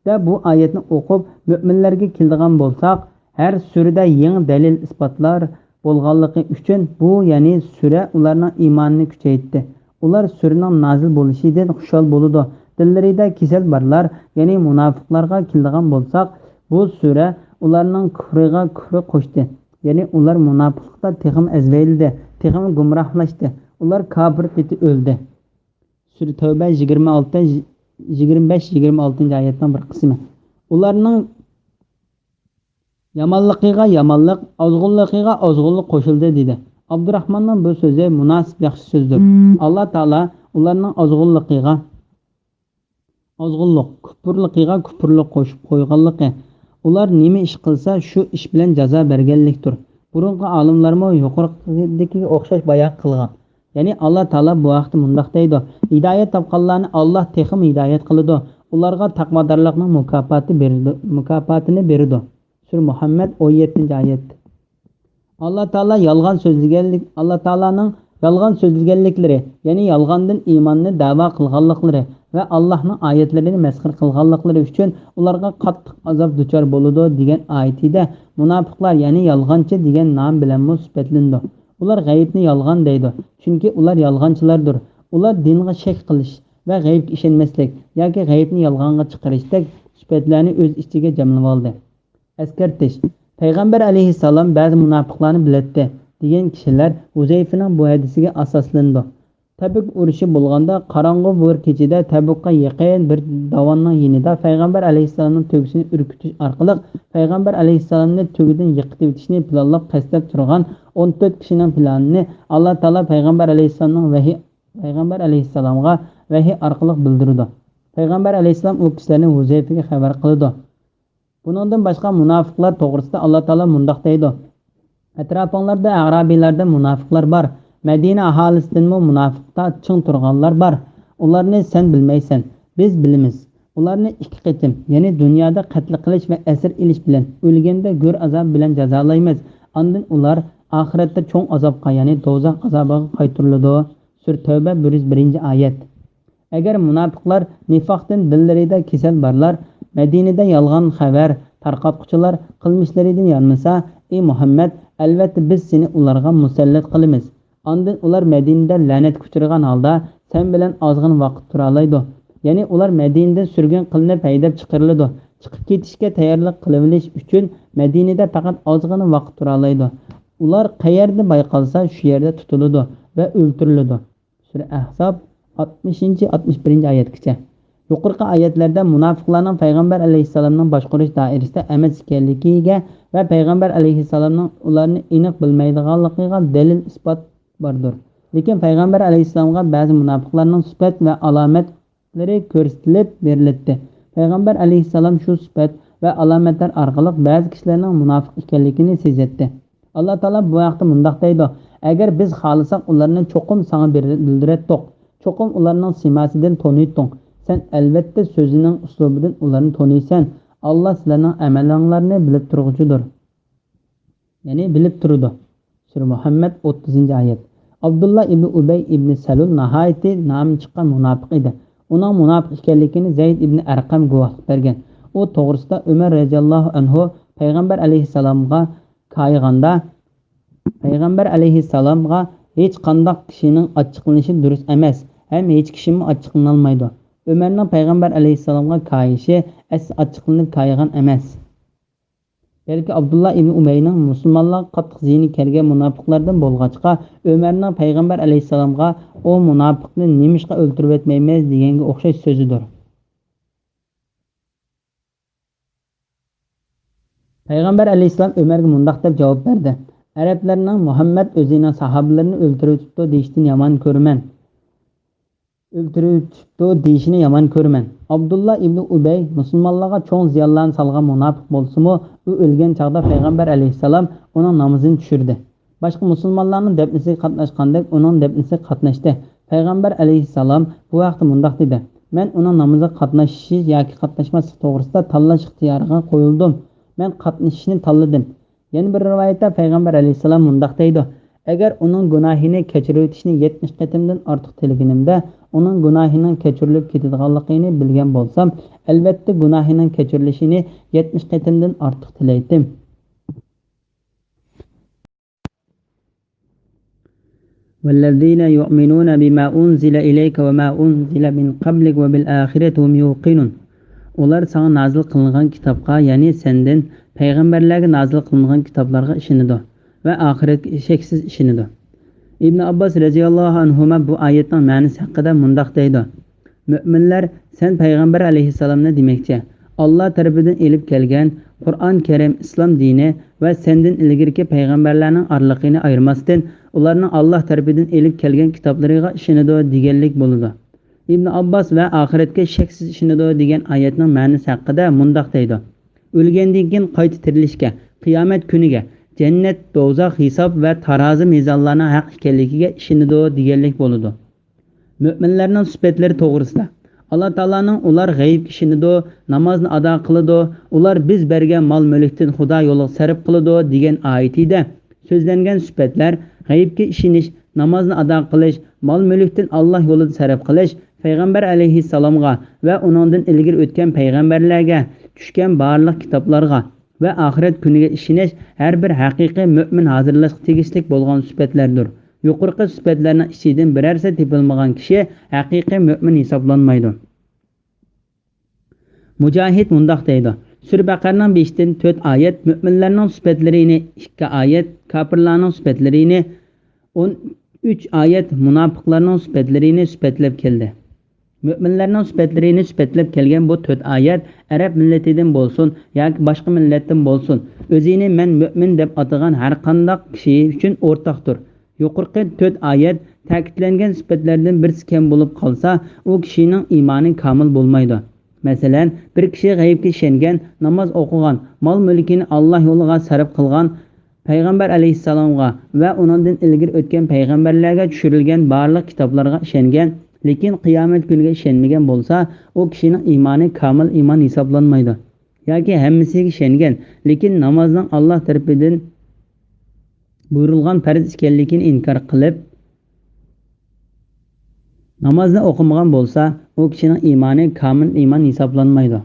ۋە بۇ ئايەتنى ئوقۇپ، مۆمىنلەرگە كېلىدىغان بولساق، ھەر سۈرىدە يېڭى دەلىل-ئىسپاتلار بولغانلىقى ئۈچۈن، بۇ، يەنى سۈرە ئۇلارنىڭ ئىمانىنى كۈچەيتتى. ئۇلار سۈرىنىڭ نازىل بولۇشىدىن خۇشال بولىدۇ. دىللىرىدا كېسەل بارلار، يەنى مۇناپىقلارغا كېلىدىغان بولساق، بۇ سۈرە ئۇلارنىڭ كۇفرىغا كۇفر قوشتى. يەنى ئۇلار مۇناپىقلىقتا تېخىمۇ ئەزۋەيلىدى، تېخىمۇ گۇمراھلاشتى. ئۇلار كاپىر پېتى ئۆلدى. سۈرە تەۋبە يىگىرمە ئالتە، يىگىرمە بەش، يىگىرمە ئالتىنچى ئايەتنىڭ بىر قىسمى. ئۇلارنىڭ يامانلىقىغا يامانلىق، ئازغۇنلۇقىغا ئازغۇنلۇق قوشۇلدى، دېدى. ئابدۇراخماننىڭ بۇ سۆزى مۇناسىپ ياخشى سۆزدۇر. ئاللا تائالا ئۇلارنىڭ ئازغۇنلۇقىغا ئازغۇنلۇق، كۇپۇرلۇقىغا كۇپۇرلۇق قوشۇپ قويغانلىقى، ئۇلار نېمە ئىش قىلسا، شۇ ئىش بىلەن جازا بەرگەنلىكتۇر. بۇرۇنقى ئالىملارمۇ يۇقىرىقىدىكىگە ئوخشاش بايان قىلغان. يەنى ئاللا تائالا بۇ ھەقتە مۇنداق دەيدۇ: ھىدايەت تاپقانلارنى ئاللا تېخىمۇ ھىدايەت قىلىدۇ. ئۇلارغا تەقۋادارلىقنىڭ مۇكاپاتى بېرىدۇ، مۇكاپاتىنى بېرىدۇ. سۈرە مۇھەممەد، ئون يەتتىنچى ئايەت. ئاللا تائالا يالغان سۆزلىگەنلىك، ئاللا تائالانىڭ يالغان سۆزلىگەنلىكلىرى، يەنى يالغاندىن ئىماننى دەۋا قىلغانلىقلىرى ۋە ئاللانىڭ ئايەتلىرىنى مەسخىرە قىلغانلىقلىرى ئۈچۈن ئۇلارغا قاتتىق ئازاب دۇچار بولىدۇ، دېگەن ئايىتىدە مۇناپىقلار، يەنى يالغانچى دېگەن نام بىلەنمۇ سۈپەتلىنىدۇ. ئۇلار غەيىبنى يالغان دەيدۇ، چۈنكى ئۇلار يالغانچىلاردۇر. ئۇلار دىنغا شەك قىلىش ۋە غەيىبكە ئىشەنمەسلىك ياكى غەيىبنى يالغانغا چىقىرىشتەك سۈپەتلەرنى ئۆز ئىچىگە جەملىۋالدى. ئەسكەرتىش: پەيغەمبەر ئەلەيھىسسالام بەزى مۇناپىقلارنى بىلەتتى، دېگەن كىشىلەر ھۇزەيفىنىڭ بۇ ھەدىسىگە ئاساسلىنىدۇ. تەبۈك ئۇرۇشى بولغاندا، قاراڭغۇ بىر كېچىدە تەبۈكقە يېقىن بىر داۋاننىڭ يېنىدا پەيغەمبەر ئەلەيھىسسالامنىڭ تۆگىسىنى ئۈركۈتۈش ئارقىلىق پەيغەمبەر ئەلەيھىسسالامنى تۆگىدىن يىقىتىۋېتىشنى پىلانلاپ قەستلەپ تۇرغان ئون تۆت كىشىنىڭ پىلانىنى ئاللا تائالا پەيغەمبەر ئەلەيھىسسالامنىڭ ۋەھىي، پەيغەمبەر ئەلەيھىسسالامغا ۋەھىي ئارقىلىق بىلدۈرىدۇ. پەيغەمبەر ئەلەيھىسسالام ئۇ كىشىلەرنى ھۇزەيفىگە خەۋەر قىلىدۇ. بۇنىڭدىن باشقا، مۇناپىقلار توغرىسىدا ئاللا تائالا مۇنداق دەيدۇ: ئەتراپىڭلاردا ئەرەبلەردىن مۇناپىقلار بار، مەدىنە ئاھالىسىدىنمۇ مۇناپىقتا چىڭ تۇرغانلار بار. ئۇلارنى سەن بىلمەيسەن، بىز بىلىمىز. ئۇلارنى ئىككى قېتىم، يەنى دۇنيادا قەتل قىلىش ۋە ئەسىر ئېلىش بىلەن، ئۆلگەندە گۆر ئازابى بىلەن جازالايمىز. ئاندىن ئۇلار ئاخىرەتتە چوڭ ئازابقا، يەنى دوزاخ ئازابىغا قايتۇرۇلىدۇ. سۈرە تەۋبە، بىر يۈز بىرىنچى ئايەت. ئەگەر مۇناپىقلار، نىفاقتىن دىللىرىدا كېسەل بارلار، مەدىنىدە يالغان خەۋەر تارقاتقۇچىلار قىلمىشلىرىدىن يانمىسا، ئى مۇھەممەد، ئەلۋەتتە بىز سېنى ئۇلارغا مۇسەللەت قىلىمىز. ئاندىن ئۇلار مەدىنىدە لەنەتكە ئۇچرىغان ھالدا سەن بىلەن ئازغىنە ۋاقىت تۇرالايدۇ. يەنى ئۇلار مەدىنىدىن سۈرگۈن قىلىنىپ ھەيدەپ چىقىرىلىدۇ. چىقىپ كېتىشكە تەييارلىق قىلىۋېلىش ئۈچۈن مەدىنىدە پەقەت ئازغىنە ۋاقىت تۇرالايدۇ. ئۇلار قەيەردە بايقالسا، شۇ يەردە تۇتۇلىدۇ ۋە ئۆلتۈرۈلىدۇ. سۈرە ئەھزاب، ئاتمىشىنچى، ئاتمىش بىرىنچى ئايەتكىچە. يۇقىرىقى ئايەتلەردە مۇناپىقلارنىڭ پەيغەمبەر ئەلەيھىسسالامنىڭ باشقۇرۇش دائىرىسىدە ئەمەس ئىكەنلىكىگە ۋە پەيغەمبەر ئەلەيھىسسالامنىڭ ئۇلارنى ئېنىق بىلمەيدىغانلىقىغا دەلىل-ئىسپات باردۇر. لېكىن پەيغەمبەر ئەلەيھىسسالامغا بەزى مۇناپىقلارنىڭ سۈپەت ۋە ئالامەتلىرى كۆرسىتىلىپ بېرىلەتتى. پەيغەمبەر ئەلەيھىسسالام شۇ سۈپەت ۋە ئالامەتلەر ئارقىلىق بەزى كىشىلەرنىڭ مۇناپىق ئىكەنلىكىنى سېزەتتى. ئاللا تائالا بۇ ھەقتە مۇنداق دەيدۇ: ئەگەر بىز خالىساق، ئۇلارنى چوقۇم ساڭا بىر-، بىلدۈرەتتۇق. چوقۇم ئۇلارنىڭ سىيماسىدىن تونۇيتتۇڭ. سەن، ئەلۋەتتە، سۆزىنىڭ ئۇسلۇبىدىن ئۇلارنى تونۇيسەن. ئاللا سىلەرنىڭ ئەمەلىڭلارنى بىلىپ تۇرغۇچىدۇر. يەنى بىلىپ تۇرىدۇ. سۈرە مۇھەممەد، ئوتتۇزىنچى ئايەت. ئابدۇللا ئىبنى ئۇبەي ئىبنى سەلۇل ناھايىتى نامى چىققان مۇناپىق ئىدى. ئۇنىڭ مۇناپىق ئىكەنلىكىنى زەيد ئىبنى ئەرقەم گۇۋاھلىق بەرگەن. ئۇ توغرىسىدا ئۆمەر رەزىياللاھۇ ئەنھۇ پەيغەمبەر ئەلەيھىسسالامغا كايىغاندا، پەيغەمبەر ئەلەيھىسسالامغا ھېچقانداق كىشىنىڭ ئاچچىقلىنىشى دۇرۇس ئەمەس ھەم ھېچ كىشىمۇ ئاچچىقلىنالمايدۇ. ئۆمەرنىڭ پەيغەمبەر ئەلەيھىسسالامغا كايىشى ئەسلى ئاچچىقلىنىپ كايىغان ئەمەس. بەلكى ئابدۇللا ئىبنى ئۇبەينىڭ مۇسۇلمانلارغا قاتتىق زىيىنى كەلگەن مۇناپىقلاردىن بولغاچقا، ئۆمەرنىڭ پەيغەمبەر ئەلەيھىسسالامغا «ئۇ مۇناپىقنى نېمىشقا ئۆلتۈرۈۋەتمەيمىز؟» دېگەنگە ئوخشاش سۆزىدۇر. پەيغەمبەر ئەلەيھىسسالام ئۆمەرگە مۇنداق دەپ جاۋاب بەردى: «ئەرەبلەرنىڭ مۇھەممەد ئۆزىنىڭ ساھابىلىرىنى ئۆلتۈرۈۋېتىپتۇ دېيىشتىن يامان كۆرىمەن. ئۆلتۈرۈۋېتىپتۇ دېيىشىنى يامان كۆرىمەن.» ئابدۇللا ئىبنى ئۇبەي مۇسۇلمانلارغا چوڭ زىيانلارنى سالغان مۇناپىق بولسىمۇ، ئۇ ئۆلگەن چاغدا پەيغەمبەر ئەلەيھىسسالام ئۇنىڭ نامىزىنى چۈشۈردى. باشقا مۇسۇلمانلارنىڭ دەپنىسىگە قاتناشقاندەك ئۇنىڭ دەپنىسىگە قاتناشتى. پەيغەمبەر ئەلەيھىسسالام بۇ ھەقتە مۇنداق دېدى: «مەن ئۇنىڭ نامىزىغا قاتنىشىش ياكى قاتناشماسلىق توغرىسىدا تاللاش ئىختىيارىغا قويۇلدۇم. مەن قاتنىشىشنى تاللىدىم.» يەنە بىر رىۋايەتتە پەيغەمبەر ئەلەيھىسسالام مۇنداق دەيدۇ: ئەگەر ئۇنىڭ گۇناھىنى كەچۈرۈۋېتىشنى يەتمىش قېتىمدىن ئارتۇق تىلىگىنىمدە، ئۇنىڭ گۇناھىنىڭ كەچۈرۈلۈپ كېتىدىغانلىقىنى بىلگەن بولسام، ئەلۋەتتە گۇناھىنىڭ كەچۈرۈلۈشىنى يەتمىش قېتىمدىن ئارتۇق تىلەيتتىم. والذين يؤمنون بما أنزل إليك وما أنزل من قبلك وبالآخرة هم يوقنون. ئۇلار ساڭا نازىل قىلىنغان كىتابقا، يەنى سەندىن پەيغەمبەرلەرگە نازىل قىلىنغان كىتابلارغا ئىشىنىدۇ ۋە ئاخىرەتكە شەكسىز ئىشىنىدۇ. ئىبن ئابباس رەزىياللاھۇ ئەنھۇما بۇ ئايەتنىڭ مەنىسى ھەققىدە مۇنداق دەيدۇ: مۆمىنلەر، سەن پەيغەمبەر ئەلەيھىسسالامنى دېمەكچى، ئاللا تەرىپىدىن ئېلىپ كەلگەن قۇرئان كەرىم، ئىسلام دىنى ۋە سەندىن ئىلگىرىكى پەيغەمبەرلەرنىڭ ئارىلىقىنى ئايرىماستىن، ئۇلارنىڭ ئاللا تەرىپىدىن ئېلىپ كەلگەن كىتابلىرىغا ئىشىنىدۇ دېگەنلىك بولىدۇ. ئىبن ئابباس ۋە ئاخىرەتكە شەكسىز ئىشىنىدۇ دېگەن ئايەتنىڭ مەنىسى ھەققىدە مۇنداق دەيدۇ: ئۆلگەندىن كېيىن قايتا تىرىلىشكە، قىيامەت كۈنىگە، جەننەت، دوزاخ، ھېساب ۋە تارازى مىزانلارنىڭ ھەق ئىكەنلىكىگە ئىشىنىدۇ دېگەنلىك بولىدۇ. مۆمىنلەرنىڭ سۈپەتلىرى توغرىسىدا، ئاللا تائالانىڭ ئۇلار غەيىبكە ئىشىنىدۇ، نامازنى ئادا قىلىدۇ، ئۇلار بىز بەرگەن مال-مۈلۈكتىن خۇدا يولىغا سەرپ قىلىدۇ دېگەن ئايىتىدە سۆزلەنگەن سۈپەتلەر، غەيىبكە ئىشىنىش، نامازنى ئادا قىلىش، مال-مۈلۈكتىن ئاللا يولىدا سەرپ قىلىش، پەيغەمبەر ئەلەيھىسسالامغا ۋە ئۇنىڭدىن ئىلگىرى ئۆتكەن پەيغەمبەرلەرگە، چۈشكەن بارلىق كىتابلارغا ۋە ئاخىرەت كۈنىگە ئىشىنىش ھەر بىر ھەقىقىي مۆمىن ھازىرلاشقا تېگىشلىك بولغان سۈپەتلەردۇر. يۇقىرىقى سۈپەتلەرنىڭ ئىچىدىن بىرەرسى تېپىلمىغان كىشى ھەقىقىي مۆمىن ھېسابلانمايدۇ. مۇجاھىد مۇنداق دەيدۇ: سۈرە بەقەرىنىڭ بېشىدىن تۆت ئايەت مۆمىنلەرنىڭ سۈپەتلىرىنى، ئىككى ئايەت كاپىرلارنىڭ سۈپەتلىرىنى، ئون ئۈچ ئايەت مۇناپىقلارنىڭ سۈپەتلىرىنى سۈپەتلەپ كەلدى. مۆمىنلەرنىڭ سۈپەتلىرىنى سۈپەتلەپ كەلگەن بۇ تۆت ئايەت ئەرەب مىللىتىدىن بولسۇن ياكى باشقا مىللەتتىن بولسۇن، ئۆزىنى مەن مۆمىن دەپ ئاتىغان ھەر قانداق كىشى ئۈچۈن ئورتاقتۇر. يۇقىرىقى تۆت ئايەت تەكىتلەنگەن سۈپەتلەردىن بىرسى كەم بولۇپ قالسا، ئۇ كىشىنىڭ ئىمانى كامىل بولمايدۇ. مەسىلەن، بىر كىشى غەيىبكە ئىشەنگەن، ناماز ئوقۇغان، مال-مۈلكىنى ئاللا يولىغا سەرپ قىلغان، پەيغەمبەر ئەلەيھىسسالامغا ۋە ئۇنىڭدىن ئىلگىرى ئۆتكەن پەيغەمبەرلەرگە چۈشۈرۈلگەن بارلىق كىتابلارغا ئىشەنگەن، لېكىن قىيامەت كۈنىگە ئىشەنمىگەن بولسا، ئۇ كىشىنىڭ ئىمانى كامىل ئىمان ھېسابلانمايدۇ. ياكى ھەممىسىگە ئىشەنگەن، لېكىن نامازنىڭ ئاللا تەرىپىدىن بۇيرۇلغان پەرز ئىكەنلىكىنى ئىنكار قىلىپ، نامازنى ئوقۇمىغان بولسا، ئۇ كىشىنىڭ ئىمانى كامىل ئىمان ھېسابلانمايدۇ.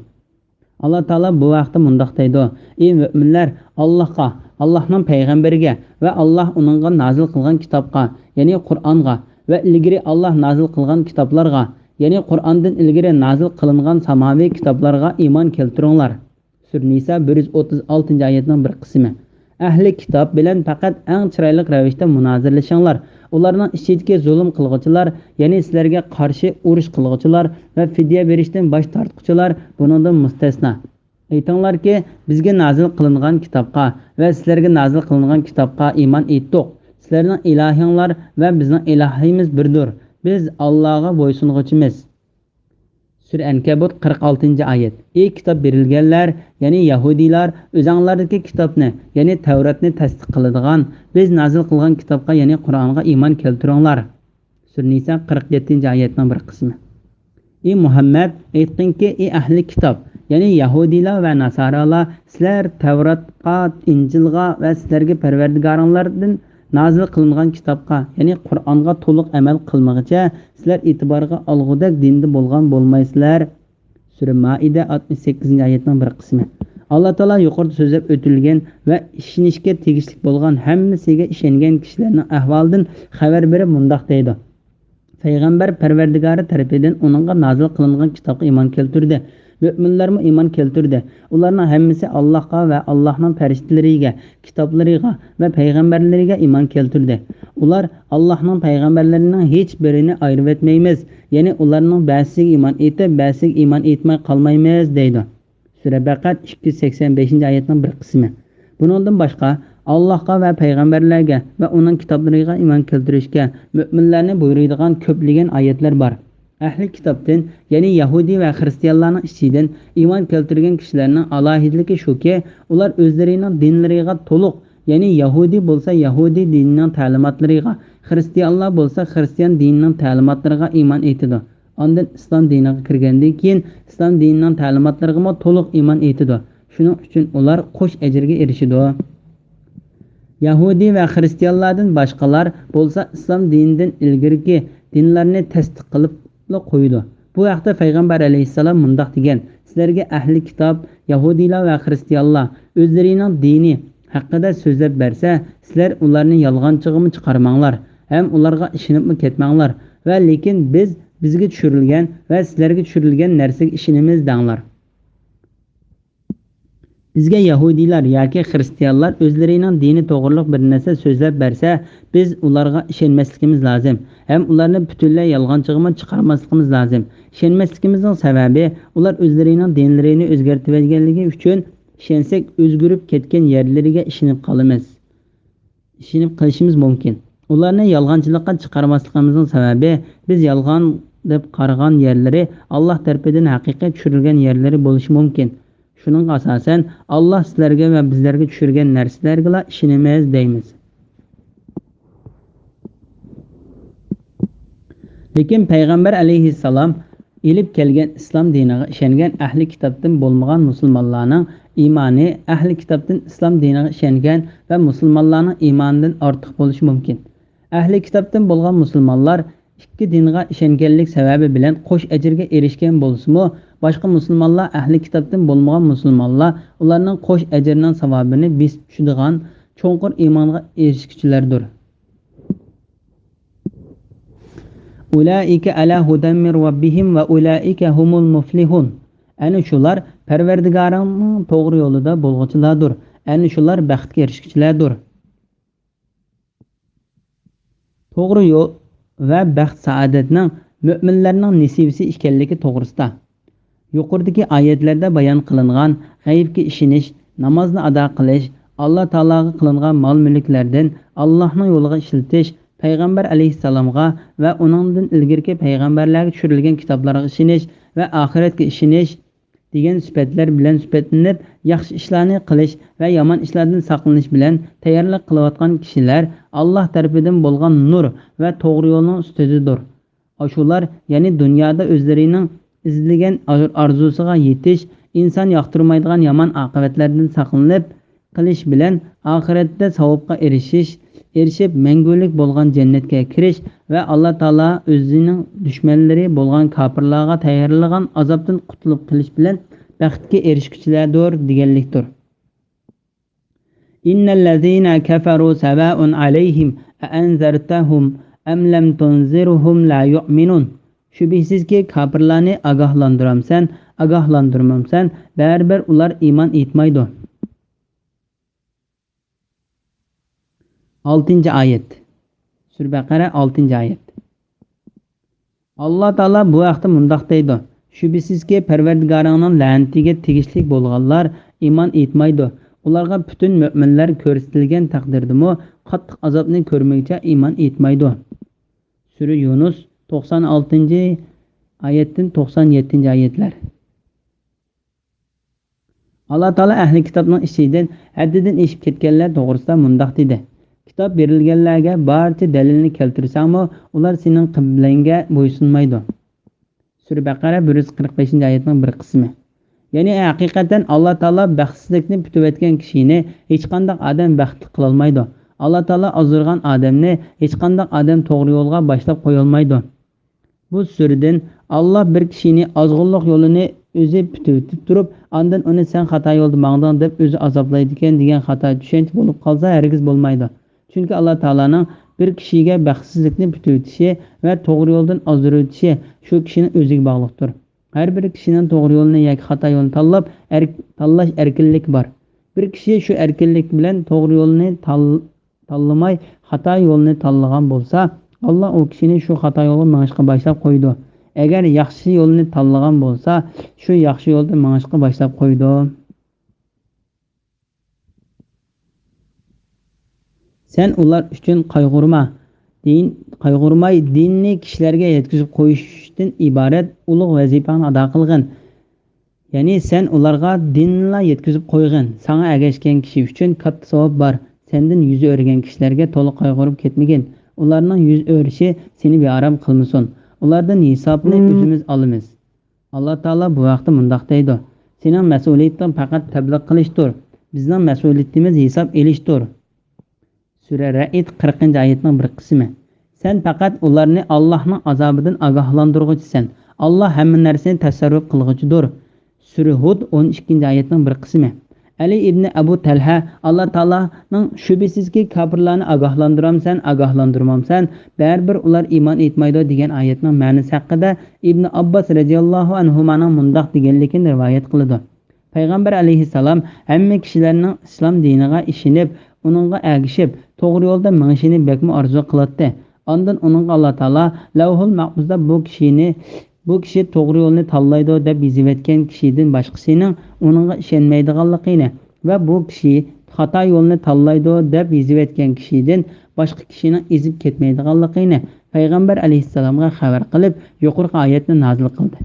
ئاللا تائالا بۇ ھەقتە مۇنداق دەيدۇ: ئى مۆمىنلەر، ئاللاھقا، ئاللاھنىڭ پەيغەمبىرىگە ۋە ئاللاھ ئۇنىڭغا نازىل قىلغان كىتابقا، يەنى قۇرئانغا ۋە ئىلگىرى ئاللاھ نازىل قىلغان كىتابلارغا، يەنى قۇرئاندىن ئىلگىرى نازىل قىلىنغان ساماۋىي كىتابلارغا ئىمان كەلتۈرۈڭلار. سۈرە نىسا بىر يۈز ئوتتۇز ئالتىنچى ئايەتنىڭ بىر قىسمى. ئەھلى كىتاب بىلەن پەقەت ئەڭ چىرايلىق رەۋىشتە مۇنازىرىلىشىڭلار. ئۇلارنىڭ ئىچىدىكى زۇلۇم قىلغۇچىلار، يەنى سىلەرگە قارشى ئۇرۇش قىلغۇچىلار ۋە فىدىيە بېرىشتىن باش تارتقۇچىلار بۇنىڭدىن مۇستەسنا. ئېيتىڭلاركى، بىزگە نازىل قىلىنغان كىتابقا ۋە سىلەرگە نازىل قىلىنغان كىتابقا ئىمان ئېيتتۇق. سىلەرنىڭ ئىلاھىڭلار ۋە بىزنىڭ ئىلاھىمىز بىردۇر. بىز ئاللاغا بويسۇنغۇچىمىز. سۈرە ئەنكەبۇت، قىرىق ئالتىنچى ئايەت. ئى كىتاب بېرىلگەنلەر، يەنى يەھۇدىيلار، ئۆزەڭلاردىكى كىتابنى، يەنى تەۋراتنى تەستىق قىلىدىغان، بىز نازىل قىلغان كىتابقا، يەنى قۇرئانغا ئىمان كەلتۈرۈڭلار. سۈرە نىسا، قىرىق يەتتىنچى ئايەتنىڭ بىر قىسمى. ئى مۇھەممەد، ئېيتقىنكى، ئى ئەھلى كىتاب، يەنى يەھۇدىيلار ۋە ناسارالار، سىلەر تەۋراتقا، ئىنجىلغا ۋە سىلەرگە پەرۋەردىگارىڭلاردىن نازىل قىلىنغان كىتابقا، يەنى قۇرئانغا تولۇق ئەمەل قىلمىغىچە، سىلەر ئېتىبارغا ئالغۇدەك دىندا بولغان بولمايسىلەر. سۈرە مائىدە، ئاتمىش سەككىزىنچى ئايەتنىڭ بىر قىسمى. ئاللا تائالا يۇقىرىدا سۆزلەپ ئۆتۈلگەن ۋە ئىشىنىشكە تېگىشلىك بولغان ھەممىسىگە ئىشەنگەن كىشىلەرنىڭ ئەھۋالىدىن خەۋەر بېرىپ مۇنداق دەيدۇ: پەيغەمبەر پەرۋەردىگارى تەرىپىدىن ئۇنىڭغا نازىل قىلىنغان كىتابقا ئىمان كەلتۈردى. مۆمىنلەرمۇ ئىمان كەلتۈردى. ئۇلارنىڭ ھەممىسى ئاللاھقا ۋە ئاللاھنىڭ پەرىشتىلىرىگە، كىتابلىرىغا ۋە پەيغەمبەرلىرىگە ئىمان كەلتۈردى. ئۇلار، ئاللاھنىڭ پەيغەمبەرلىرىنىڭ ھېچ بىرىنى ئايرىۋەتمەيمىز، يەنى ئۇلارنىڭ بەزىسىگە ئىمان ئېيتىپ، بەزىسىگە ئىمان ئېيتماي قالمايمىز، دەيدۇ. سۈرە بەقەد، ئىككى يۈز سەكسەن بەشىنچى ئايەتنىڭ بىر قىسمى. بۇنىڭدىن باشقا، ئاللاھقا ۋە پەيغەمبەرلەرگە ۋە ئۇنىڭ كىتابلىرىغا ئىمان كەلتۈرۈشكە مۆمىنلەرنى بۇيرۇيدىغان كۆپلىگەن ئايەتلەر بار. ئەھلى كىتابتىن، يەنى يەھۇدىي ۋە خىرىستىيانلارنىڭ ئىچىدىن ئىمان كەلتۈرگەن كىشىلەرنىڭ ئالاھىدىلىكى شۇكى، ئۇلار ئۆزلىرىنىڭ دىنلىرىغا تولۇق، يەنى يەھۇدىي بولسا يەھۇدىي دىنىنىڭ تەلىماتلىرىغا، خىرىستىيانلار بولسا خىرىستىيان دىنىنىڭ تەلىماتلىرىغا ئىمان ئېيتىدۇ. ئاندىن ئىسلام دىنىغا كىرگەندىن كېيىن، ئىسلام دىنىنىڭ تەلىماتلىرىغىمۇ تولۇق ئىمان ئېيتىدۇ. شۇنىڭ ئۈچۈن ئۇلار قوش ئەجىرگە ئېرىشىدۇ. يەھۇدىي ۋە خىرىستىيانلاردىن باشقىلار بولسا ئىسلام دىنىدىن ئىلگىرىكى دىنلارنى تەستىق قىلىپلا قويىدۇ. بۇ ھەقتە پەيغەمبەر ئەلەيھىسسالام مۇنداق دېگەن: سىلەرگە ئەھلى كىتاب، يەھۇدىيلار ۋە خىرىستىيانلار ئۆزلىرىنىڭ دىنى ھەققىدە سۆزلەپ بەرسە، سىلەر ئۇلارنى يالغانچىغىمۇ چىقارماڭلار ھەم ئۇلارغا ئىشىنىپمۇ كەتمەڭلار ۋە لېكىن بىز بىزگە چۈشۈرۈلگەن ۋە سىلەرگە چۈشۈرۈلگەن نەرسىگە ئىشىنىمىز دەڭلار. بىزگە يەھۇدىيلار ياكى خىرىستىيانلار ئۆزلىرىنىڭ دىنى توغرۇلۇق بىر نەرسە سۆزلەپ بەرسە، بىز ئۇلارغا ئىشەنمەسلىكىمىز لازىم ھەم ئۇلارنى پۈتۈنلەي يالغانچىغىمۇ چىقارماسلىقىمىز لازىم. ئىشەنمەسلىكىمىزنىڭ سەۋەبى، ئۇلار ئۆزلىرىنىڭ دىنلىرىنى ئۆزگەرتىۋەتكەنلىكى ئۈچۈن، ئىشەنسەك ئۆزگىرىپ كەتكەن يەرلىرىگە ئىشىنىپ قالىمىز. ئىشىنىپ قېلىشىمىز مۇمكىن. ئۇلارنى يالغانچىلىققا چىقارماسلىقىمىزنىڭ سەۋەبى، بىز يالغان دەپ قارىغان يەرلىرى ئاللاھ تەرىپىدىن ھەقىقىي چۈشۈرۈلگەن يەرلىرى بولۇشى مۇمكىن. شۇنىڭغا ئاساسەن، ئاللاھ سىلەرگە ۋە بىزلەرگە چۈشۈرگەن نەرسىلەرگىلا ئىشىنىمىز دەيمىز. لېكىن پەيغەمبەر ئەلەيھىسسالام ئېلىپ كەلگەن ئىسلام دىنىغا ئىشەنگەن ئەھلى كىتابتىن بولمىغان مۇسۇلمانلارنىڭ ئىمانى ئەھلى كىتابتىن ئىسلام دىنىغا ئىشەنگەن ۋە مۇسۇلمانلارنىڭ ئىمانىدىن ئارتۇق بولۇشى مۇمكىن. ئەھلى كىتابتىن بولغان مۇسۇلمانلار ئىككى دىنغا ئىشەنگەنلىك سەۋەبى بىلەن قوش ئەجىرگە ئېرىشكەن بولسىمۇ، باشقا مۇسۇلمانلار ئەھلى كىتابتىن بولمىغان مۇسۇلمانلار ئۇلارنىڭ قوش ئەجرىنىڭ ساۋابىنى بېسىپ چۈشىدىغان چوڭقۇر ئىمانغا ئېرىشكۈچىلەردۇر. ئۇلائىكە ئەلا ھۇدەم مىن رەببىھىم ۋە ئۇلائىكە ھۇمۇل مۇفلىھۇن. ئەنە شۇلار پەرۋەردىگارىنىڭ توغرا يولىدا بولغۇچىلاردۇر. ئەنە شۇلار بەختكە ئېرىشكۈچىلەردۇر. توغرا يول ۋە بەخت-سائادەتنىڭ مۆمىنلەرنىڭ نېسىۋىسى ئىكەنلىكى توغرىسىدا. يۇقىرىدىكى ئايەتلەردە بايان قىلىنغان غەيىبكە ئىشىنىش، نامازنى ئادا قىلىش، ئاللا تائالاغا قىلىنغان مال-مۈلۈكلەردىن ئاللانىڭ يولىغا ئىشلىتىش، پەيغەمبەر ئەلەيھىسسالامغا ۋە ئۇنىڭدىن ئىلگىرىكى پەيغەمبەرلەرگە چۈشۈرۈلگەن كىتابلارغا ئىشىنىش ۋە ئاخىرەتكە ئىشىنىش دېگەن سۈپەتلەر بىلەن سۈپەتلىنىپ، ياخشى ئىشلارنى قىلىش ۋە يامان ئىشلاردىن ساقلىنىش بىلەن تەييارلىق قىلىۋاتقان كىشىلەر ئاللا تەرىپىدىن بولغان نۇر ۋە توغرا يولنىڭ ئۈستىدىدۇر. ئاشۇلار، يەنى دۇنيادا ئۆزلىرىنىڭ ئىزلىگەن ئار-، ئارزۇسىغا يېتىش، ئىنسان ياقتۇرمايدىغان يامان ئاقىۋەتلەردىن ساقلىنىپ قېلىش بىلەن ئاخىرەتتە ساۋابقا ئېرىشىش، ئېرىشىپ مەڭگۈلۈك بولغان جەننەتكە كىرىش ۋە ئاللا تائالا ئۆزىنىڭ دۈشمەنلىرى بولغان كاپىرلارغا تەييارلىغان ئازابتىن قۇتۇلۇپ قېلىش بىلەن بەختكە ئېرىشكۈچىلەردۇر دېگەنلىكتۇر. إن الذين كفروا سواء عليهم أأنذرتهم أم لم تنذرهم لا يؤمنون. شۈبھىسىزكى، كاپىرلارنى ئاگاھلاندۇرامسەن، ئاگاھلاندۇرمامسەن، بەرىبىر ئۇلار ئىمان ئېيتمايدۇ. ئالتىنچى ئايەت. سۈرە بەقەرە، ئالتىنچى ئايەت. ئاللا تائالا بۇ ھەقتە مۇنداق دەيدۇ: شۈبھىسىزكى، پەرۋەردىگارىڭنىڭ لەنىتىگە تېگىشلىك بولغانلار ئىمان ئېيتمايدۇ. ئۇلارغا پۈتۈن مۆمىنلەر كۆرسىتىلگەن تەقدىردىمۇ قاتتىق ئازابنى كۆرمىگۈچە ئىمان ئېيتمايدۇ. سۈرە يۇنۇس، توقسان ئالتىنچى ئايەتتىن توقسان يەتتىنچى ئايەتلەر. ئاللا تائالا ئەھلى كىتابنىڭ ئىچىدىن ھەددىدىن ئېشىپ كەتكەنلەر توغرىسىدا مۇنداق دېدى: كىتاب بېرىلگەنلەرگە بارچە دەلىلنى كەلتۈرسەڭمۇ، ئۇلار سېنىڭ قىبلەڭگە بويسۇنمايدۇ. سۈرە بەقەرە، بىر يۈز قىرىق بەشىنچى ئايەتنىڭ بىر قىسمى. يەنى ھەقىقەتەن ئاللا تائالا بەختسىزلىكنى پۈتۈۋەتكەن كىشىنى ھېچقانداق ئادەم بەختلىك قىلالمايدۇ. ئاللا تائالا ئازدۇرغان ئادەمنى ھېچقانداق ئادەم توغرا يولغا باشلاپ قويالمايدۇ. بۇ سۈرىدىن، ئاللا بىر كىشىنى ئازغۇنلۇق يولىنى ئۆزى پۈتۈۋېتىپ تۇرۇپ، ئاندىن ئۇنى «سەن خاتا يولدا ماڭدىڭ» دەپ ئۆزى ئازابلايدىكەن دېگەن خاتا چۈشەنچە بولۇپ قالسا ھەرگىز بولمايدۇ. چۈنكى ئاللا تائالانىڭ بىر كىشىگە بەختسىزلىكنى پۈتۈۋېتىشى ۋە توغرا يولدىن ئازدۇرۇۋېتىشى شۇ كىشىنىڭ ئۆزىگە باغلىقتۇر. ھەر بىر كىشىنىڭ توغرا يولنى ياكى خاتا يولنى تاللاپ، ئەر-، تاللاش ئەركىنلىكى بار. بىر كىشى شۇ ئەركىنلىك بىلەن توغرا يولنى تال-، تاللىماي، خاتا يولنى تاللىغان بولسا، ئاللا ئۇ كىشىنى شۇ خاتا يولغا مېڭىشقا باشلاپ قويىدۇ. ئەگەر ياخشى يولنى تاللىغان بولسا، شۇ ياخشى يولدا مېڭىشقا باشلاپ قويىدۇ. سەن ئۇلار ئۈچۈن قايغۇرما، دىن، قايغۇرماي، دىننى كىشىلەرگە يەتكۈزۈپ قويۇشتىن ئىبارەت ئۇلۇغ ۋەزىپەڭنى ئادا قىلغىن. يەنى سەن ئۇلارغا دىنلا يەتكۈزۈپ قويغىن. ساڭا ئەگەشكەن كىشى ئۈچۈن كاتتا ساۋاب بار. سەندىن يۈز ئۆرۈگەن كىشىلەرگە تولا قايغۇرۇپ كەتمىگىن. ئۇلارنىڭ يۈز ئۆرۈشى سېنى بىئارام قىلمىسۇن. ئۇلاردىن ھېسابنى ئۆزىمىز ئالىمىز. ئاللا تائالا بۇ ھەقتە مۇنداق دەيدۇ: سېنىڭ مەسئۇلىيىتىڭ پەقەت تەبلىغ قىلىشتۇر. بىزنىڭ مەسئۇلىيىتىمىز ھېساب ئېلىشتۇر. سۈرە رەئد، قىرىقىنچى ئايەتنىڭ بىر قىسمى. سەن پەقەت ئۇلارنى ئاللاھنىڭ ئازابىدىن ئاگاھلاندۇرغۇچىسەن. ئاللاھ ھەممە نەرسىنى تەسەررۇپ قىلغۇچىدۇر. سۈرە ھۇد، ئون ئىككىنچى ئايەتنىڭ بىر قىسمى. ئەلى ئىبنى ئەبۇ تەلھە، ئاللا تائالانىڭ «شۈبھىسىزكى، كاپىرلارنى ئاگاھلاندۇرامسەن، ئاگاھلاندۇرمامسەن، بەرىبىر ئۇلار ئىمان ئېيتمايدۇ» دېگەن ئايەتنىڭ مەنىسى ھەققىدە ئىبنى ئابباس رەزىياللاھۇ ئەنھۇمانىڭ مۇنداق دېگەنلىكىنى رىۋايەت قىلىدۇ. پەيغەمبەر ئەلەيھىسسالام ھەممە كىشىلەرنىڭ ئىسلام دىنىغا ئىشىنىپ، ئۇنىڭغا ئەگىشىپ، توغرا يولدا مېڭىشىنى بەكمۇ ئارزۇ قىلاتتى. ئاندىن ئۇنىڭغا ئاللا تائالا لەۋھۇل مەھپۇزدا «بۇ كىشىنى، بۇ كىشى توغرا يولنى تاللايدۇ» دەپ يېزىۋەتكەن كىشىدىن باشقىسىنىڭ ئۇنىڭغا ئىشەنمەيدىغانلىقىنى ۋە «بۇ كىشى خاتا يولنى تاللايدۇ» دەپ يېزىۋەتكەن كىشىدىن باشقا كىشىنىڭ ئېزىپ كەتمەيدىغانلىقىنى پەيغەمبەر ئەلەيھىسسالامغا خەۋەر قىلىپ، يۇقىرىقى ئايەتنى نازىل قىلدى.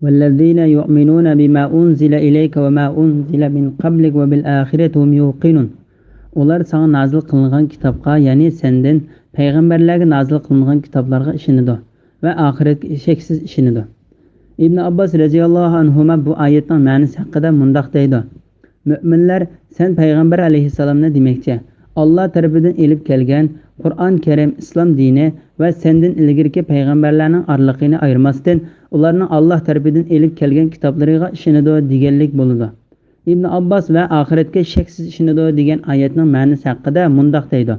والذين يؤمنون بما أنزل إليك وما أنزل من قبلك وبالآخرة هم يوقنون. ئۇلار ساڭا نازىل قىلىنغان كىتابقا، يەنى سەندىن پەيغەمبەرلەرگە نازىل قىلىنغان كىتابلارغا ئىشىنىدۇ ۋە ئاخىرەتكە شەكسىز ئىشىنىدۇ. ئىبن ئابباس رەزىياللاھۇ ئەنھۇما بۇ ئايەتنىڭ مەنىسى ھەققىدە مۇنداق دەيدۇ: مۆمىنلەر، سەن پەيغەمبەر ئەلەيھىسسالامنى دېمەكچى، ئاللا تەرىپىدىن ئېلىپ كەلگەن قۇرئان كەرىم، ئىسلام دىنى ۋە سەندىن ئىلگىرىكى پەيغەمبەرلەرنىڭ ئارىلىقىنى ئايرىماستىن، ئۇلارنىڭ ئاللا تەرىپىدىن ئېلىپ كەلگەن كىتابلىرىغا ئىشىنىدۇ دېگەنلىك بولىدۇ. ئىبن ئابباس ۋە ئاخىرەتكە شەكسىز ئىشىنىدۇ دېگەن ئايەتنىڭ مەنىسى ھەققىدە مۇنداق دەيدۇ: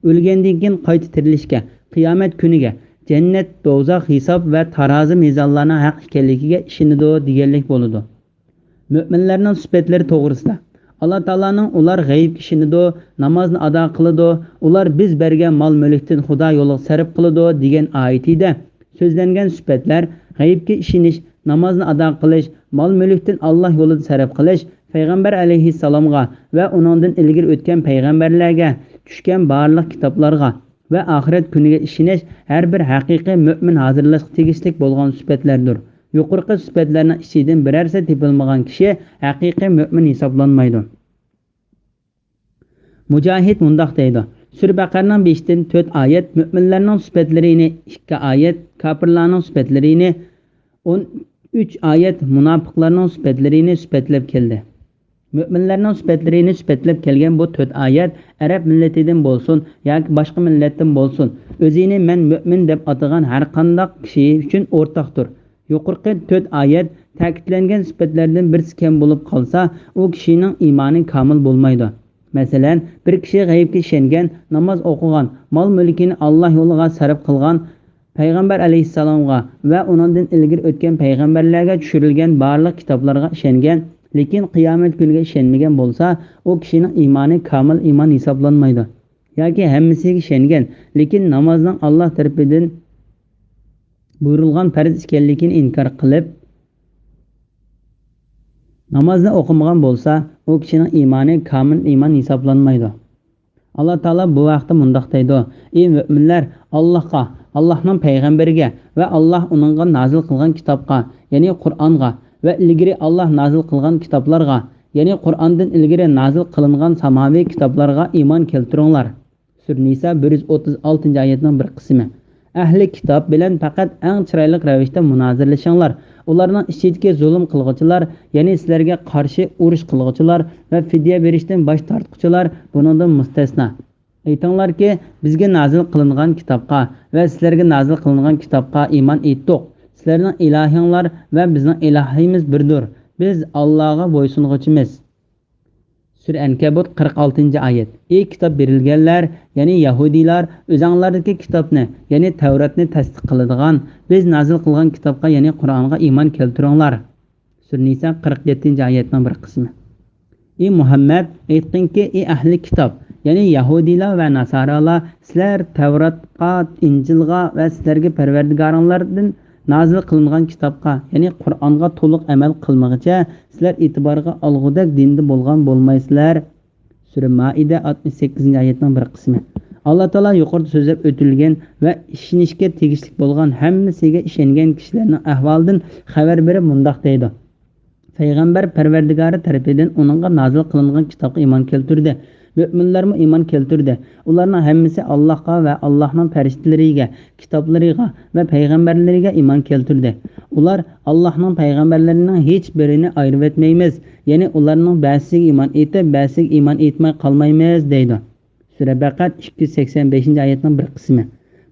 ئۆلگەندىن كېيىن قايتا تىرىلىشكە، قىيامەت كۈنىگە، جەننەت، دوزاخ، ھېساب ۋە تارازا مىزانلارنىڭ ھەق ئىكەنلىكىگە ئىشىنىدۇ دېگەنلىك بولىدۇ. مۆمىنلەرنىڭ سۈپەتلىرى توغرىسىدا ئاللا تائالانىڭ «ئۇلار غەيىبكە ئىشىنىدۇ، نامازنى ئادا قىلىدۇ، ئۇلار بىز بەرگەن مال-مۈلۈكتىن خۇدا يولىغا سەرپ قىلىدۇ» دېگەن ئايىتىدە سۆزلەنگەن سۈپەتلەر، غەيىبكە ئىشىنىش، نامازنى ئادا قىلىش، مال-مۈلۈكتىن ئاللا يولىدا سەرپ قىلىش، پەيغەمبەر ئەلەيھىسسالامغا ۋە ئۇنىڭدىن ئىلگىرى ئۆتكەن پەيغەمبەرلەرگە، چۈشكەن بارلىق كىتابلارغا ۋە ئاخىرەت كۈنىگە ئىشىنىش ھەر بىر ھەقىقىي مۆمىن ھازىرلاشقا تېگىشلىك بولغان سۈپەتلەردۇر. يۇقىرىقى سۈپەتلەرنىڭ ئىچىدىن بىرەرسى تېپىلمىغان كىشى ھەقىقىي مۆمىن ھېسابلانمايدۇ. مۇجاھىد مۇنداق دەيدۇ: سۈرە بەقەرىنىڭ بېشىدىن تۆت ئايەت مۆمىنلەرنىڭ سۈپەتلىرىنى، ئىككى ئايەت كاپىرلارنىڭ سۈپەتلىرىنى، ئون ئۈچ ئايەت مۇناپىقلارنىڭ سۈپەتلىرىنى سۈپەتلەپ كەلدى. مۆمىنلەرنىڭ سۈپەتلىرىنى سۈپەتلەپ كەلگەن بۇ تۆت ئايەت ئەرەب مىللىتىدىن بولسۇن ياكى باشقا مىللەتتىن بولسۇن، ئۆزىنى «مەن مۆمىن» دەپ ئاتىغان ھەر قانداق كىشى ئۈچۈن ئورتاقتۇر. يۇقىرىقى تۆت ئايەت تەكىتلەنگەن سۈپەتلەردىن بىرسى كەم بولۇپ قالسا، ئۇ كىشىنىڭ ئىمانى كامىل بولمايدۇ. مەسىلەن، بىر كىشى غەيىبكە ئىشەنگەن، ناماز ئوقۇغان، مال-مۈلكىنى ئاللا يولىغا سەرپ قىلغان، پەيغەمبەر ئەلەيھىسسالامغا ۋە ئۇنىڭدىن ئىلگىرى ئۆتكەن پەيغەمبەرلەرگە چۈشۈرۈلگەن بارلىق كىتابلارغا ئىشەنگەن، لېكىن قىيامەت كۈنىگە ئىشەنمىگەن بولسا، ئۇ كىشىنىڭ ئىمانى كامىل ئىمان ھېسابلانمايدۇ. ياكى ھەممىسىگە ئىشەنگەن، لېكىن نامازنىڭ ئاللا تەرىپىدىن بۇيرۇلغان پەرز ئىكەنلىكىنى ئىنكار قىلىپ، نامازنى ئوقۇمىغان بولسا، ئۇ كىشىنىڭ ئىمانى كامىل ئىمان ھېسابلانمايدۇ. ئاللا تائالا بۇ ھەقتە مۇنداق دەيدۇ: ئى مۆمىنلەر، ئاللاھقا، ئاللاھنىڭ پەيغەمبىرىگە ۋە ئاللاھ ئۇنىڭغا نازىل قىلغان كىتابقا، يەنى قۇرئانغا ۋە ئىلگىرى ئاللاھ نازىل قىلغان كىتابلارغا، يەنى قۇرئاندىن ئىلگىرى نازىل قىلىنغان ساماۋىي كىتابلارغا ئىمان كەلتۈرۈڭلار. سۈرە نىسا بىر يۈز ئوتتۇز ئالتىنچى ئايەتنىڭ بىر قىسمى. ئەھلى كىتاب بىلەن پەقەت ئەڭ چىرايلىق رەۋىشتە مۇنازىرىلىشىڭلار. ئۇلارنىڭ ئىچىدىكى زۇلۇم قىلغۇچىلار، يەنى سىلەرگە قارشى ئۇرۇش قىلغۇچىلار ۋە فىدىيە بېرىشتىن باش تارتقۇچىلار بۇنىڭدىن مۇستەسنا. ئېيتىڭلاركى، بىزگە نازىل قىلىنغان كىتابقا ۋە سىلەرگە نازىل قىلىنغان كىتابقا ئىمان ئېيتتۇق. سىلەرنىڭ ئىلاھىڭلار ۋە بىزنىڭ ئىلاھىمىز بىردۇر. بىز ئاللاغا بويسۇنغۇچىمىز. سۈرە ئەنكەبۇت، قىرىق ئالتىنچى ئايەت. ئى كىتاب بېرىلگەنلەر، يەنى يەھۇدىيلار، ئۆزەڭلاردىكى كىتابنى، يەنى تەۋراتنى تەستىق قىلىدىغان، بىز نازىل قىلغان كىتابقا، يەنى قۇرئانغا ئىمان كەلتۈرۈڭلار. سۈرە نىسا، قىرىق يەتتىنچى ئايەتنىڭ بىر قىسمى. ئى مۇھەممەد، ئېيتقىنكى، ئى ئەھلى كىتاب، يەنى يەھۇدىيلار ۋە ناسارالار، سىلەر تەۋراتقا، ئىنجىلغا ۋە سىلەرگە پەرۋەردىگارىڭلاردىن نازىل قىلىنغان كىتابقا، يەنى قۇرئانغا تولۇق ئەمەل قىلمىغىچە، سىلەر ئېتىبارغا ئالغۇدەك دىندا بولغان بولمايسىلەر. سۈرە مائىدە، ئاتمىش سەككىزىنچى ئايەتنىڭ بىر قىسمى. ئاللا تائالا يۇقىرىدا سۆزلەپ ئۆتۈلگەن ۋە ئىشىنىشكە تېگىشلىك بولغان ھەممىسىگە ئىشەنگەن كىشىلەرنىڭ ئەھۋالىدىن خەۋەر بېرىپ مۇنداق دەيدۇ: پەيغەمبەر پەرۋەردىگارى تەرىپىدىن ئۇنىڭغا نازىل قىلىنغان كىتابقا ئىمان كەلتۈردى. مۆمىنلەرمۇ ئىمان كەلتۈردى. ئۇلارنىڭ ھەممىسى ئاللاھقا ۋە ئاللاھنىڭ پەرىشتىلىرىگە، كىتابلىرىغا ۋە پەيغەمبەرلىرىگە ئىمان كەلتۈردى. ئۇلار ئاللاھنىڭ پەيغەمبەرلىرىنىڭ ھېچ بىرىنى ئايرىۋەتمەيمىز، يەنى ئۇلارنىڭ بەزىسىگە ئىمان ئېيتىپ، بەزىسىگە ئىمان ئېيتماي قالمايمىز، دەيدۇ. سۈرە بەقەر ئىككى يۈز سەكسەن بەشىنچى ئايەتنىڭ بىر قىسمى.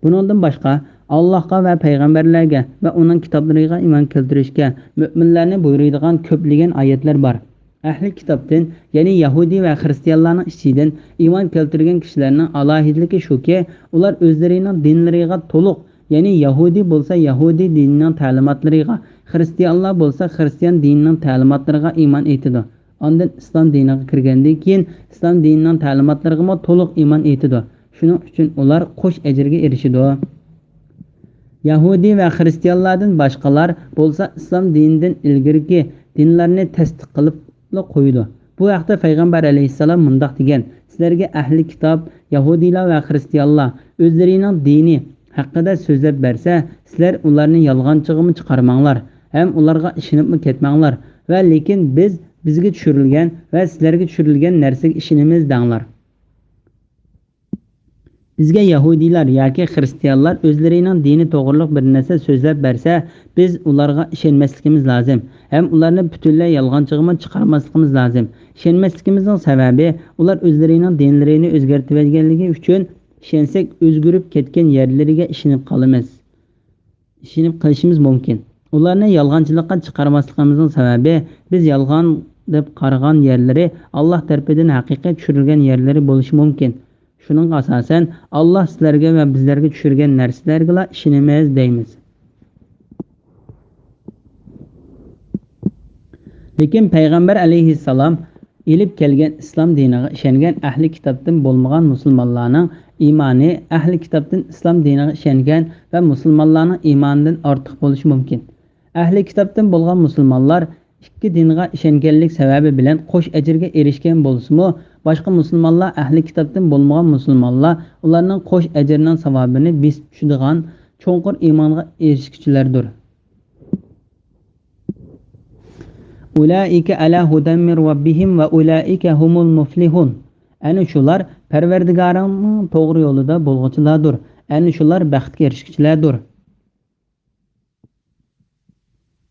بۇنىڭدىن باشقا، ئاللاھقا ۋە پەيغەمبەرلەرگە ۋە ئۇنىڭ كىتابلىرىغا ئىمان كەلتۈرۈشكە مۆمىنلەرنى بۇيرۇيدىغان كۆپلىگەن ئايەتلەر بار. ئەھلى كىتابتىن، يەنى يەھۇدىي ۋە خىرىستىيانلارنىڭ ئىچىدىن ئىمان كەلتۈرگەن كىشىلەرنىڭ ئالاھىدىلىكى شۇكى، ئۇلار ئۆزلىرىنىڭ دىنلىرىغا تولۇق، يەنى يەھۇدىي بولسا يەھۇدىي دىنىنىڭ تەلىماتلىرىغا، خىرىستىيانلار بولسا خىرىستىيان دىنىنىڭ تەلىماتلىرىغا ئىمان ئېيتىدۇ. ئاندىن ئىسلام دىنىغا كىرگەندىن كېيىن، ئىسلام دىنىنىڭ تەلىماتلىرىغىمۇ تولۇق ئىمان ئېيتىدۇ. شۇنىڭ ئۈچۈن ئۇلار قوش ئەجىرگە ئېرىشىدۇ. يەھۇدىي ۋە خىرىستىيانلاردىن باشقىلار بولسا ئىسلام دىنىدىن ئىلگىرىكى دىنلارنى تەستىق قىلىپلا قويىدۇ. بۇ ھەقتە پەيغەمبەر ئەلەيھىسسالام مۇنداق دېگەن: سىلەرگە ئەھلى كىتاب، يەھۇدىيلار ۋە خىرىستىيانلار ئۆزلىرىنىڭ دىنى ھەققىدە سۆزلەپ بەرسە، سىلەر ئۇلارنى يالغانچىغىمۇ چىقارماڭلار ھەم ئۇلارغا ئىشىنىپمۇ كەتمەڭلار ۋە لېكىن بىز بىزگە چۈشۈرۈلگەن ۋە سىلەرگە چۈشۈرۈلگەن نەرسىگە ئىشىنىمىز دەڭلار. بىزگە يەھۇدىيلار ياكى خىرىستىيانلار ئۆزلىرىنىڭ دىنى توغرۇلۇق بىر نەرسە سۆزلەپ بەرسە، بىز ئۇلارغا ئىشەنمەسلىكىمىز لازىم ھەم ئۇلارنى پۈتۈنلەي يالغانچىغىمۇ چىقارماسلىقىمىز لازىم. ئىشەنمەسلىكىمىزنىڭ سەۋەبى، ئۇلار ئۆزلىرىنىڭ دىنلىرىنى ئۆزگەرتىۋەتكەنلىكى ئۈچۈن، ئىشەنسەك، ئۆزگىرىپ كەتكەن يەرلىرىگە ئىشىنىپ قالىمىز. ئىشىنىپ قېلىشىمىز مۇمكىن. ئۇلارنى يالغانچىلىققا چىقارماسلىقىمىزنىڭ سەۋەبى، بىز يالغان دەپ قارىغان يەرلىرى ئاللاھ تەرىپىدىن ھەقىقىي چۈشۈرۈلگەن يەرلىرى بولۇشى مۇمكىن. شۇنىڭغا ئاساسەن، ئاللاھ سىلەرگە ۋە بىزلەرگە چۈشۈرگەن نەرسىلەرگىلا ئىشىنىمىز دەيمىز. لېكىن پەيغەمبەر ئەلەيھىسسالام ئېلىپ كەلگەن ئىسلام دىنىغا ئىشەنگەن ئەھلى كىتابتىن بولمىغان مۇسۇلمانلارنىڭ ئىمانى ئەھلى كىتابتىن ئىسلام دىنىغا ئىشەنگەن ۋە مۇسۇلمانلارنىڭ ئىمانىدىن ئارتۇق بولۇشى مۇمكىن. ئەھلى كىتابتىن بولغان مۇسۇلمانلار ئىككى دىنغا ئىشەنگەنلىك سەۋەبى بىلەن قوش ئەجىرگە ئېرىشكەن بولسىمۇ، باشقا مۇسۇلمانلار، ئەھلى كىتابتىن بولمىغان مۇسۇلمانلار ئۇلارنىڭ قوش ئەجرىنىڭ ساۋابىنى بېسىپ چۈشىدىغان چوڭقۇر ئىمانغا ئېرىشكۈچىلەردۇر. ئۇلائىكە ئەلا ھۇدەم مىن رەببىھىم ۋە ئۇلائىكە ھۇمۇل مۇفلىھۇن. ئەنە شۇلار پەرۋەردىگارىنىڭ توغرا يولىدا بولغۇچىلاردۇر. ئەنە شۇلار بەختكە ئېرىشكۈچىلەردۇر.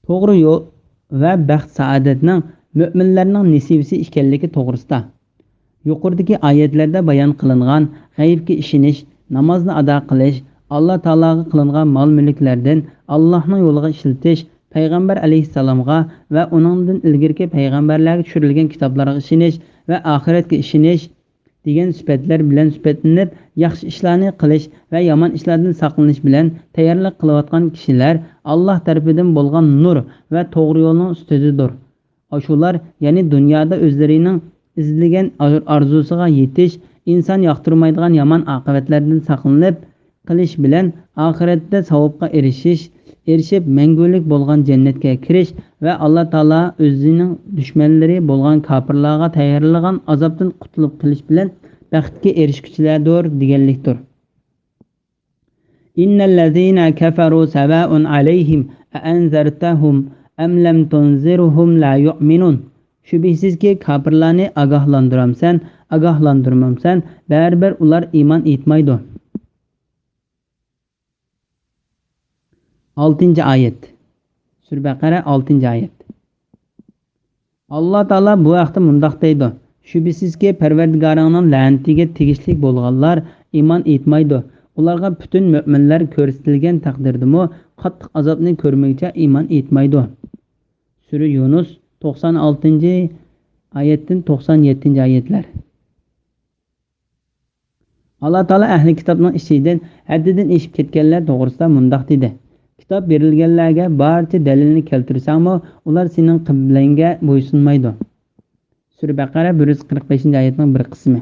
توغرا يول ۋە بەخت-سائادەتنىڭ مۆمىنلەرنىڭ نېسىۋىسى ئىكەنلىكى توغرىسىدا. يۇقىرىدىكى ئايەتلەردە بايان قىلىنغان غەيىبكە ئىشىنىش، نامازنى ئادا قىلىش، ئاللا تائالاغا قىلىنغان مال-مۈلۈكلەردىن ئاللانىڭ يولىغا ئىشلىتىش، پەيغەمبەر ئەلەيھىسسالامغا ۋە ئۇنىڭدىن ئىلگىرىكى پەيغەمبەرلەرگە چۈشۈرۈلگەن كىتابلارغا ئىشىنىش ۋە ئاخىرەتكە ئىشىنىش دېگەن سۈپەتلەر بىلەن سۈپەتلىنىپ، ياخشى ئىشلارنى قىلىش ۋە يامان ئىشلاردىن ساقلىنىش بىلەن تەييارلىق قىلىۋاتقان كىشىلەر ئاللا تەرىپىدىن بولغان نۇر ۋە توغرا يولنىڭ ئۈستىدىدۇر. ئاشۇلار، يەنى دۇنيادا ئۆزلىرىنىڭ ئىزلىگەن ئار-، ئارزۇسىغا يېتىش، ئىنسان ياقتۇرمايدىغان يامان ئاقىۋەتلەردىن ساقلىنىپ قېلىش بىلەن، ئاخىرەتتە ساۋابقا ئېرىشىش، ئېرىشىپ مەڭگۈلۈك بولغان جەننەتكە كىرىش ۋە ئاللا تائالا ئۆزىنىڭ دۈشمەنلىرى بولغان كاپىرلارغا تەييارلىغان ئازابتىن قۇتۇلۇپ قېلىش بىلەن بەختكە ئېرىشكۈچىلەردۇر دېگەنلىكتۇر. إن الذين كفروا سواء عليهم أأنذرتهم أم لم تنذرهم لا يؤمنون. شۈبھىسىزكى، كاپىرلارنى ئاگاھلاندۇرامسەن، ئاگاھلاندۇرمامسەن، بەرىبىر ئۇلار ئىمان ئېيتمايدۇ. ئالتىنچى ئايەت. سۈرە بەقەرە، ئالتىنچى ئايەت. ئاللا تائالا بۇ ھەقتە مۇنداق دەيدۇ: شۈبھىسىزكى، پەرۋەردىگارىڭنىڭ لەنىتىگە تېگىشلىك بولغانلار ئىمان ئېيتمايدۇ. ئۇلارغا پۈتۈن مۆمىنلەر كۆرسىتىلگەن تەقدىردىمۇ قاتتىق ئازابنى كۆرمىگۈچە ئىمان ئېيتمايدۇ. سۈرە يۇنۇس، توقسان ئالتىنچى ئايەتتىن توقسان يەتتىنچى ئايەتلەر. ئاللا تائالا ئەھلى كىتابنىڭ ئىچىدىن ھەددىدىن ئېشىپ كەتكەنلەر توغرىسىدا مۇنداق دېدى: كىتاب بېرىلگەنلەرگە بارچە دەلىلنى كەلتۈرسەڭمۇ، ئۇلار سېنىڭ قىبلەڭگە بويسۇنمايدۇ. سۈرە بەقەرە، بىر يۈز قىرىق بەشىنچى ئايەتنىڭ بىر قىسمى.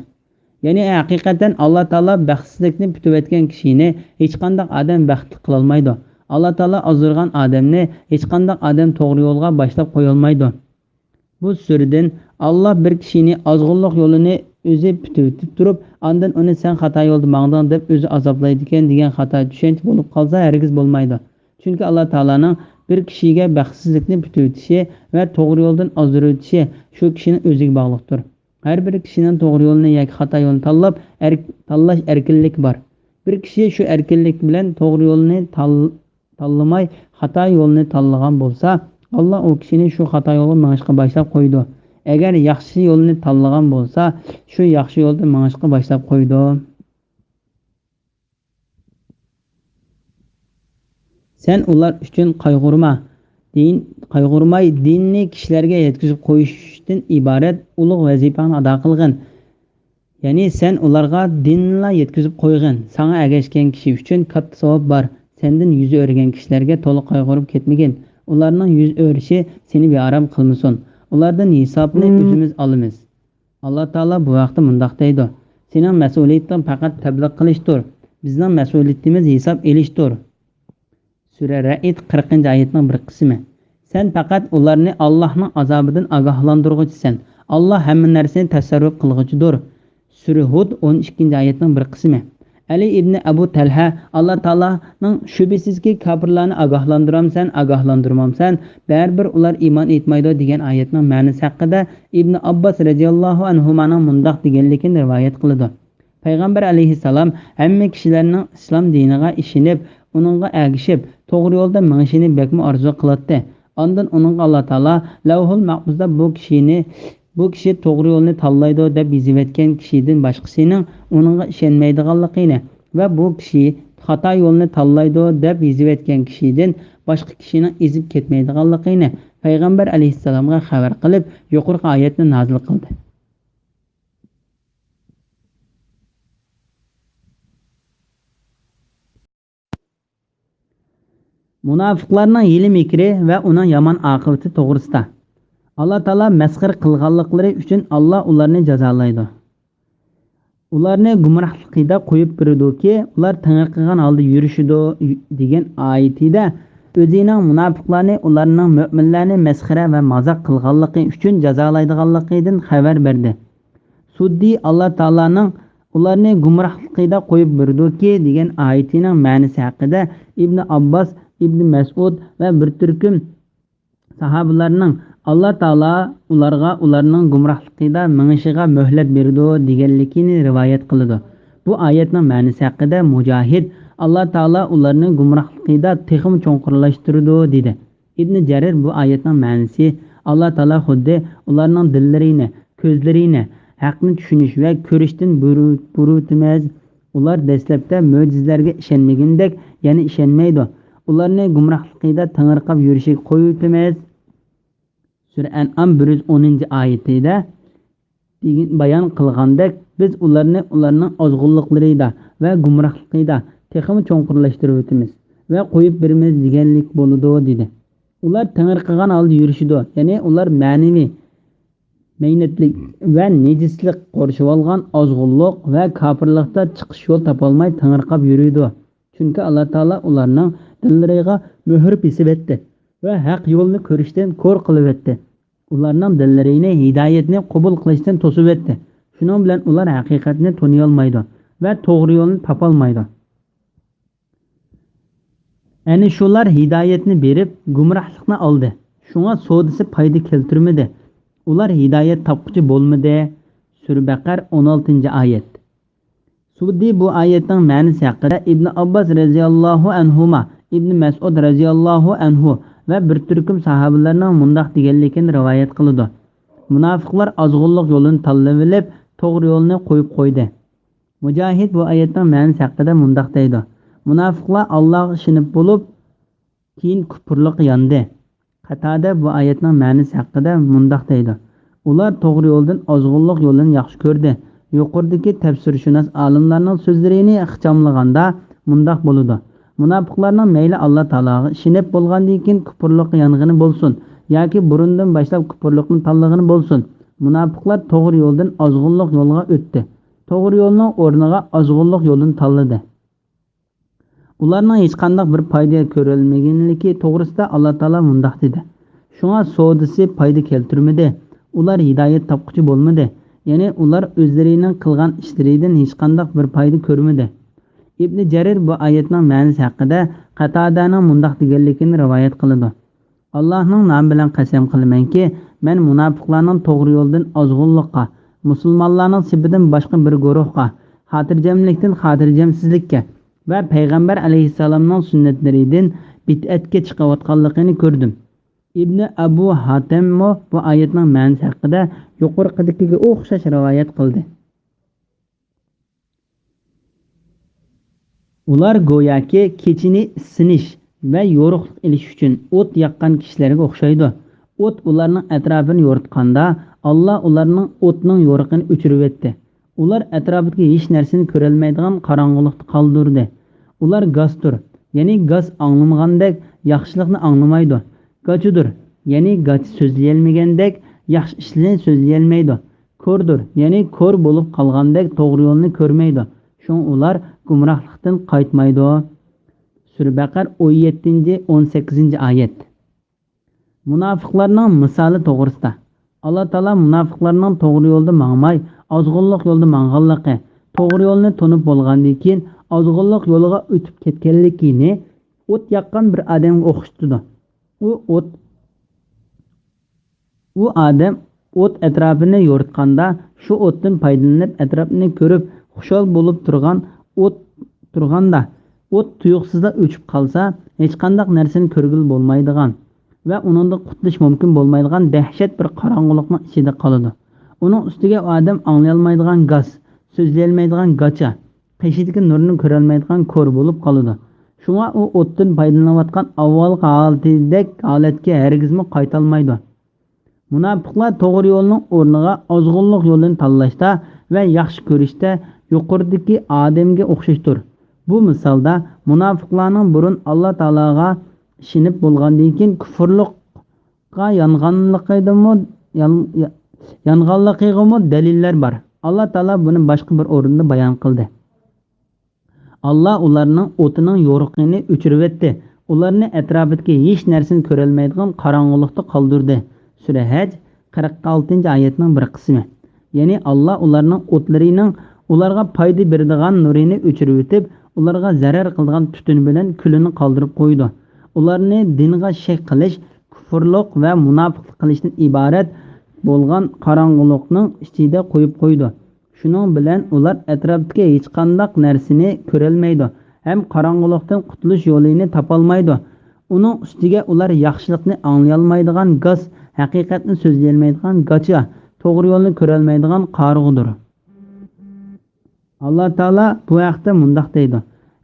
يەنى ھەقىقەتەن ئاللا تائالا بەختسىزلىكنى پۈتۈۋەتكەن كىشىنى ھېچقانداق ئادەم بەختلىك قىلالمايدۇ. ئاللا تائالا ئازدۇرغان ئادەمنى ھېچقانداق ئادەم توغرا يولغا باشلاپ قويالمايدۇ. بۇ سۈرىدىن، ئاللا بىر كىشىنى ئازغۇنلۇق يولىنى ئۆزى پۈتۈۋېتىپ تۇرۇپ، ئاندىن ئۇنى «سەن خاتا يولدا ماڭدىڭ» دەپ ئۆزى ئازابلايدىكەن دېگەن خاتا چۈشەنچە بولۇپ قالسا ھەرگىز بولمايدۇ. چۈنكى ئاللا تائالانىڭ بىر كىشىگە بەختسىزلىكنى پۈتۈۋېتىشى ۋە توغرا يولدىن ئازدۇرۇۋېتىشى شۇ كىشىنىڭ ئۆزىگە باغلىقتۇر. ھەر بىر كىشىنىڭ توغرا يولنى ياكى خاتا يولنى تاللاپ، ئەرك-، تاللاش ئەركىنلىكى بار. بىر كىشى شۇ ئەركىنلىك بىلەن توغرا يولنى تال-، تاللىماي، خاتا يولنى تاللىغان بولسا، ئاللا ئۇ كىشىنى شۇ خاتا يولغا مېڭىشقا باشلاپ قويىدۇ. ئەگەر ياخشى يولنى تاللىغان بولسا، شۇ ياخشى يولدا مېڭىشقا باشلاپ قويىدۇ. سەن ئۇلار ئۈچۈن قايغۇرما. دىن، قايغۇرماي، دىننى كىشىلەرگە يەتكۈزۈپ قويۇشتىن ئىبارەت ئۇلۇغ ۋەزىپەڭنى ئادا قىلغىن. يەنى سەن ئۇلارغا دىنلا يەتكۈزۈپ قويغىن. ساڭا ئەگەشكەن كىشى ئۈچۈن كاتتا ساۋاب بار. سەندىن يۈز ئۆرۈگەن كىشىلەرگە تولا قايغۇرۇپ كەتمىگىن. ئۇلارنىڭ يۈز ئۆرۈشى سېنى بىئارام قىلمىسۇن. ئۇلاردىن ھېسابنى ئۆزىمىز ئالىمىز. ئاللا تائالا بۇ ھەقتە مۇنداق دەيدۇ: سېنىڭ مەسئۇلىيىتىڭ پەقەت تەبلىغ قىلىشتۇر. بىزنىڭ مەسئۇلىيىتىمىز ھېساب ئېلىشتۇر. سۈرە رەئد، قىرىقىنچى ئايەتنىڭ بىر قىسمى. سەن پەقەت ئۇلارنى ئاللاھنىڭ ئازابىدىن ئاگاھلاندۇرغۇچىسەن. ئاللا ھەممە نەرسىنى تەسەررۇپ قىلغۇچىدۇر. سۈرە ھۇد، ئون ئىككىنچى ئايەتنىڭ بىر قىسمى. ئەلى ئىبنى ئەبۇ تەلھە، ئاللا تائالانىڭ شۈبھىسىزكى كاپىرلارنى ئاگاھلاندۇرامسەن، ئاگاھلاندۇرمامسەن، بەرىبىر ئۇلار ئىمان ئېيتمايدۇ دېگەن ئايەتنىڭ مەنىسى ھەققىدە ئىبنى ئابباس رەزىياللاھۇ ئەنھۇمانىڭ مۇنداق دېگەنلىكىنى رىۋايەت قىلىدۇ. پەيغەمبەر ئەلەيھىسسالام ھەممە كىشىلەرنىڭ ئىسلام دىنىغا ئىشىنىپ، ئۇنىڭغا ئەگىشىپ، توغرا يولدا مېڭىشىنى بەكمۇ ئارزۇ قىلاتتى. ئاندىن ئۇنىڭغا ئاللا تائالا لەۋھۇل مەھپۇزدا بۇ كىشىنى، بۇ كىشى توغرا يولنى تاللايدۇ دەپ يېزىۋەتكەن كىشىدىن باشقىسىنىڭ ئۇنىڭغا ئىشەنمەيدىغانلىقىنى ۋە بۇ كىشى خاتا يولنى تاللايدۇ دەپ يېزىۋەتكەن كىشىدىن باشقا كىشىنىڭ ئېزىپ كەتمەيدىغانلىقىنى پەيغەمبەر ئەلەيھىسسالامغا خەۋەر قىلىپ، يۇقىرىقى ئايەتنى نازىل قىلدى. مۇناپىقلارنىڭ ھىيلە-مىكرى ۋە ئۇنىڭ يامان ئاقىۋىتى توغرىسىدا. ئاللا تائالا مەسخىرە قىلغانلىقلىرى ئۈچۈن ئاللا ئۇلارنى جازالايدۇ. ئۇلارنى گۇمراھلىقىدا قويۇپ بېرىدۇكى، ئۇلار تېڭىرقىغان ھالدا يۈرۈشىدۇ، دېگەن ئايىتىدە ئۆزىنىڭ مۇناپىقلارنى ئۇلارنىڭ مۆمىنلەرنى مەسخىرە ۋە مازاق قىلغانلىقى ئۈچۈن جازالايدىغانلىقىدىن خەۋەر بەردى. سۇددى ئاللا تائالانىڭ ئۇلارنى گۇمراھلىقىدا قويۇپ بېرىدۇكى دېگەن ئايىتىنىڭ مەنىسى ھەققىدە ئىبنى ئابباس، ئىبنى مەسئۇد ۋە بىر تۈركۈم ساھابىلەرنىڭ ئاللا تائالا ئۇلارغا ئۇلارنىڭ گۇمراھلىقىدا مېڭىشىغا مۆھلەت بېرىدۇ دېگەنلىكىنى رىۋايەت قىلىدۇ. بۇ ئايەتنىڭ مەنىسى ھەققىدە مۇجاھىد، ئاللا تائالا ئۇلارنى گۇمراھلىقىدا تېخىمۇ چوڭقۇرلاشتۇرىدۇ، دېدى. ئىبنى جەرىر بۇ ئايەتنىڭ مەنىسى، ئاللا تائالا خۇددى ئۇلارنىڭ دىللىرىنى، كۆزلىرىنى ھەقنى چۈشىنىش ۋە كۆرۈشتىن بۇرۇ-، بۇرۇۋېتىمىز. ئۇلار دەسلەپتە مۆجىزىلەرگە ئىشەنمىگىنىدەك يەنە ئىشەنمەيدۇ. ئۇلارنى گۇمراھلىقىدا تېڭىرقاپ يۈرۈشىگە قويۇۋېتىمىز. سۈرە ئەنئام بىر يۈز ئونىنچى ئايىتىدە دېگەن، بايان قىلغاندەك، بىز ئۇلارنى ئۇلارنىڭ ئازغۇنلۇقلىرىدا ۋە گۇمراھلىقىدا تېخىمۇ چوڭقۇرلاشتۇرۇۋېتىمىز ۋە قويۇپ بېرىمىز دېگەنلىك بولىدۇ، دېدى. ئۇلار تېڭىرقىغان ھالدا يۈرۈشىدۇ، يەنى ئۇلار مەنىۋى مەينەتلىك ۋە نىجىسلىق قورشىۋالغان ئازغۇنلۇق ۋە كاپىرلىقتا چىقىش يول تاپالماي تېڭىرقاپ يۈرىدۇ. چۈنكى ئاللا تائالا ئۇلارنىڭ دىللىرىغا مۆھۈر بېسىۋەتتى ۋە ھەق يولنى كۆرۈشتىن كور قىلىۋەتتى. ئۇلارنىڭ دىللىرىنى ھىدايەتنى قوبۇل قىلىشتىن توسۇۋەتتى. شۇنىڭ بىلەن ئۇلار ھەقىقەتنى تونۇيالمايدۇ ۋە توغرا يولنى تاپالمايدۇ. ئەنە شۇلار ھىدايەتنى بېرىپ، گۇمراھلىقنى ئالدى. شۇڭا سودىسى پايدا كەلتۈرمىدى. ئۇلار ھىدايەت تاپقۇچى بولمىدى. سۈرە بەقەر، ئون ئالتىنچى ئايەت. سۇددى بۇ ئايەتنىڭ مەنىسى ھەققىدە ئىبنى ئابباس رەزىياللاھۇ ئەنھۇما، ئىبنى مەسئۇد رەزىياللاھۇ ئەنھۇ ۋە بىر تۈركۈم ساھابىلەرنىڭ مۇنداق دېگەنلىكىنى رىۋايەت قىلىدۇ: مۇناپىقلار ئازغۇنلۇق يولىنى تاللىۋېلىپ، توغرا يولنى قويۇپ قويدى. مۇجاھىد بۇ ئايەتنىڭ مەنىسى ھەققىدە مۇنداق دەيدۇ: مۇناپىقلار ئاللاغا ئىشىنىپ بولۇپ، كېيىن كۇپۇرلۇققا ياندى. قاتادە بۇ ئايەتنىڭ مەنىسى ھەققىدە مۇنداق دەيدۇ: ئۇلار توغرا يولدىن ئازغۇنلۇق يولىنى ياخشى كۆردى. يۇقىرىدىكى تەپسىرشۇناس ئالىملارنىڭ سۆزلىرىنى ئىخچاملىغاندا مۇنداق بولىدۇ: مۇناپىقلارنىڭ مەيلى ئاللا تائالاغا ئىشىنىپ بولغاندىن كېيىن كۇپۇرلۇققا يانغىنى بولسۇن ياكى بۇرۇندىن باشلاپ كۇپۇرلۇقنى تاللىغىنى بولسۇن، مۇناپىقلار توغرا يولدىن ئازغۇنلۇق يولغا ئۆتتى. توغرا يولنىڭ ئورنىغا ئازغۇنلۇق يولىنى تاللىدى. ئۇلارنىڭ ھېچقانداق بىر پايدا كۆرەلمىگەنلىكى توغرىسىدا ئاللا تائالا مۇنداق دېدى: شۇڭا سودىسى پايدا كەلتۈرمىدى. ئۇلار ھىدايەت تاپقۇچى بولمىدى. يەنى ئۇلار ئۆزلىرىنىڭ قىلغان ئىشلىرىدىن ھېچقانداق بىر پايدا كۆرمىدى. ئىبنى جەرىر بۇ ئايەتنىڭ مەنىسى ھەققىدە قاتادەنىڭ مۇنداق دېگەنلىكىنى رىۋايەت قىلىدۇ: ئاللاھنىڭ نامى بىلەن قەسەم قىلىمەنكى، مەن مۇناپىقلارنىڭ توغرا يولدىن ئازغۇنلۇققا، مۇسۇلمانلارنىڭ سېپىدىن باشقا بىر گۇرۇھقا، خاتىرجەملىكتىن خاتىرجەمسىزلىككە ۋە پەيغەمبەر ئەلەيھىسسالامنىڭ سۈننەتلىرىدىن بىدئەتكە چىقىۋاتقانلىقىنى كۆردۈم. ئىبنى ئەبۇ ھاتەممۇ بۇ ئايەتنىڭ مەنىسى ھەققىدە يۇقىرىقىدىكىگە ئوخشاش رىۋايەت قىلدى. ئۇلار گوياكى كېچىنى ئىسسىنىش ۋە يورۇقلۇق ئېلىش ئۈچۈن ئوت ياققان كىشىلەرگە ئوخشايدۇ. ئوت ئۇلارنىڭ ئەتراپىنى يورۇتقاندا، ئاللا ئۇلارنىڭ ئوتنىڭ يورۇقىنى ئۆچۈرۈۋەتتى. ئۇلار ئەتراپىدىكى ھېچ نەرسىنى كۆرەلمەيدىغان قاراڭغۇلۇقتا قالدۇردى. ئۇلار گاستۇر، يەنى گاس ئاڭلىمىغاندەك ياخشىلىقنى ئاڭلىمايدۇ. گاچىدۇر، يەنى گاچا سۆزلىيەلمىگەندەك ياخشى ئىشلارنى سۆزلىيەلمەيدۇ. كوردۇر، يەنى كور بولۇپ قالغاندەك توغرا يولنى كۆرمەيدۇ. شۇڭا ئۇلار گۇمراھلىقتىن قايتمايدۇ. سۈرە بەقەر، ئون يەتتىنچى، ئون سەككىزىنچى ئايەت. مۇناپىقلارنىڭ مىسالى توغرىسىدا. ئاللا تائالا مۇناپىقلارنىڭ توغرا يولدا ماڭماي، ئازغۇنلۇق يولدا ماڭغانلىقى، توغرا يولنى تونۇپ بولغاندىن كېيىن ئازغۇنلۇق يولىغا ئۆتۈپ كەتكەنلىكىنى ئوت ياققان بىر ئادەمگە ئوخشىتىدۇ. ئۇ ئوت، ئۇ ئادەم ئوت ئەتراپىنى يورۇتقاندا، شۇ ئوتتىن پايدىلىنىپ، ئەتراپنى كۆرۈپ خۇشال بولۇپ تۇرغان ئوت تۇرغاندا، ئوت تۇيۇقسىزلا ئۆچۈپ قالسا، ھېچقانداق نەرسىنى كۆرگىلى بولمايدىغان ۋە ئۇنىڭدىن قۇتۇلۇش مۇمكىن بولمايدىغان دەھشەت بىر قاراڭغۇلۇقنىڭ ئىچىدە قالىدۇ. ئۇنىڭ ئۈستىگە ئۇ ئادەم ئاڭلىيالمايدىغان گاس، سۆزلىيەلمەيدىغان گاچا، قېشىدىكى نۇرنى كۆرەلمەيدىغان كور بولۇپ قالىدۇ. شۇڭا ئۇ ئوتتىن پايدىلىنىۋاتقان ئاۋۋالقى ھالىتىدەك ھالەتكە ھەرگىزمۇ قايتالمايدۇ. مۇناپىقلار توغرا يولنىڭ ئورنىغا ئازغۇنلۇق يولىنى تاللاشتا ۋە ياخشى كۆرۈشتە يۇقىرىدىكى ئادەمگە ئوخشاشتۇر. بۇ مىسالدا مۇناپىقلارنىڭ بۇرۇن ئاللا تائالاغا ئىشىنىپ بولغاندىن كېيىن كۇفۇرلۇققا يانغانلىقىدىمۇ، يان-، يا-، يانغانلىقىغىمۇ دەلىللەر بار. ئاللا تائالا بۇنى باشقا بىر ئورۇندا بايان قىلدى. ئاللا ئۇلارنىڭ ئوتىنىڭ يورۇقىنى ئۆچۈرۈۋەتتى. ئۇلارنى ئەتراپىدىكى ھېچ نەرسىنى كۆرەلمەيدىغان قاراڭغۇلۇقتا قالدۇردى. سۈرە ھەج، قىرىق ئالتىنچى ئايەتنىڭ بىر قىسمى. يەنى ئاللا ئۇلارنىڭ ئوتلىرىنىڭ ئۇلارغا پايدا بېرىدىغان نۇرىنى ئۆچۈرۈۋېتىپ، ئۇلارغا زەرەر قىلىدىغان تۈتۈن بىلەن كۈلىنى قالدۇرۇپ قويىدۇ. ئۇلارنى دىنغا شەك قىلىش، كۇفۇرلۇق ۋە مۇناپىقلىق قىلىشتىن ئىبارەت بولغان قاراڭغۇلۇقنىڭ ئىچىدە قويۇپ قويىدۇ. شۇنىڭ بىلەن ئۇلار ئەتراپتىكى ھېچقانداق نەرسىنى كۆرەلمەيدۇ ھەم قاراڭغۇلۇقتىن قۇتۇلۇش يولىنى تاپالمايدۇ. ئۇنىڭ ئۈستىگە ئۇلار ياخشىلىقنى ئاڭلىيالمايدىغان گاس، ھەقىقەتنى سۆزلىيەلمەيدىغان گاچا، توغرا يولنى كۆرەلمەيدىغان قارىغۇدۇر. ئاللا تائالا بۇ ھەقتە مۇنداق دەيدۇ: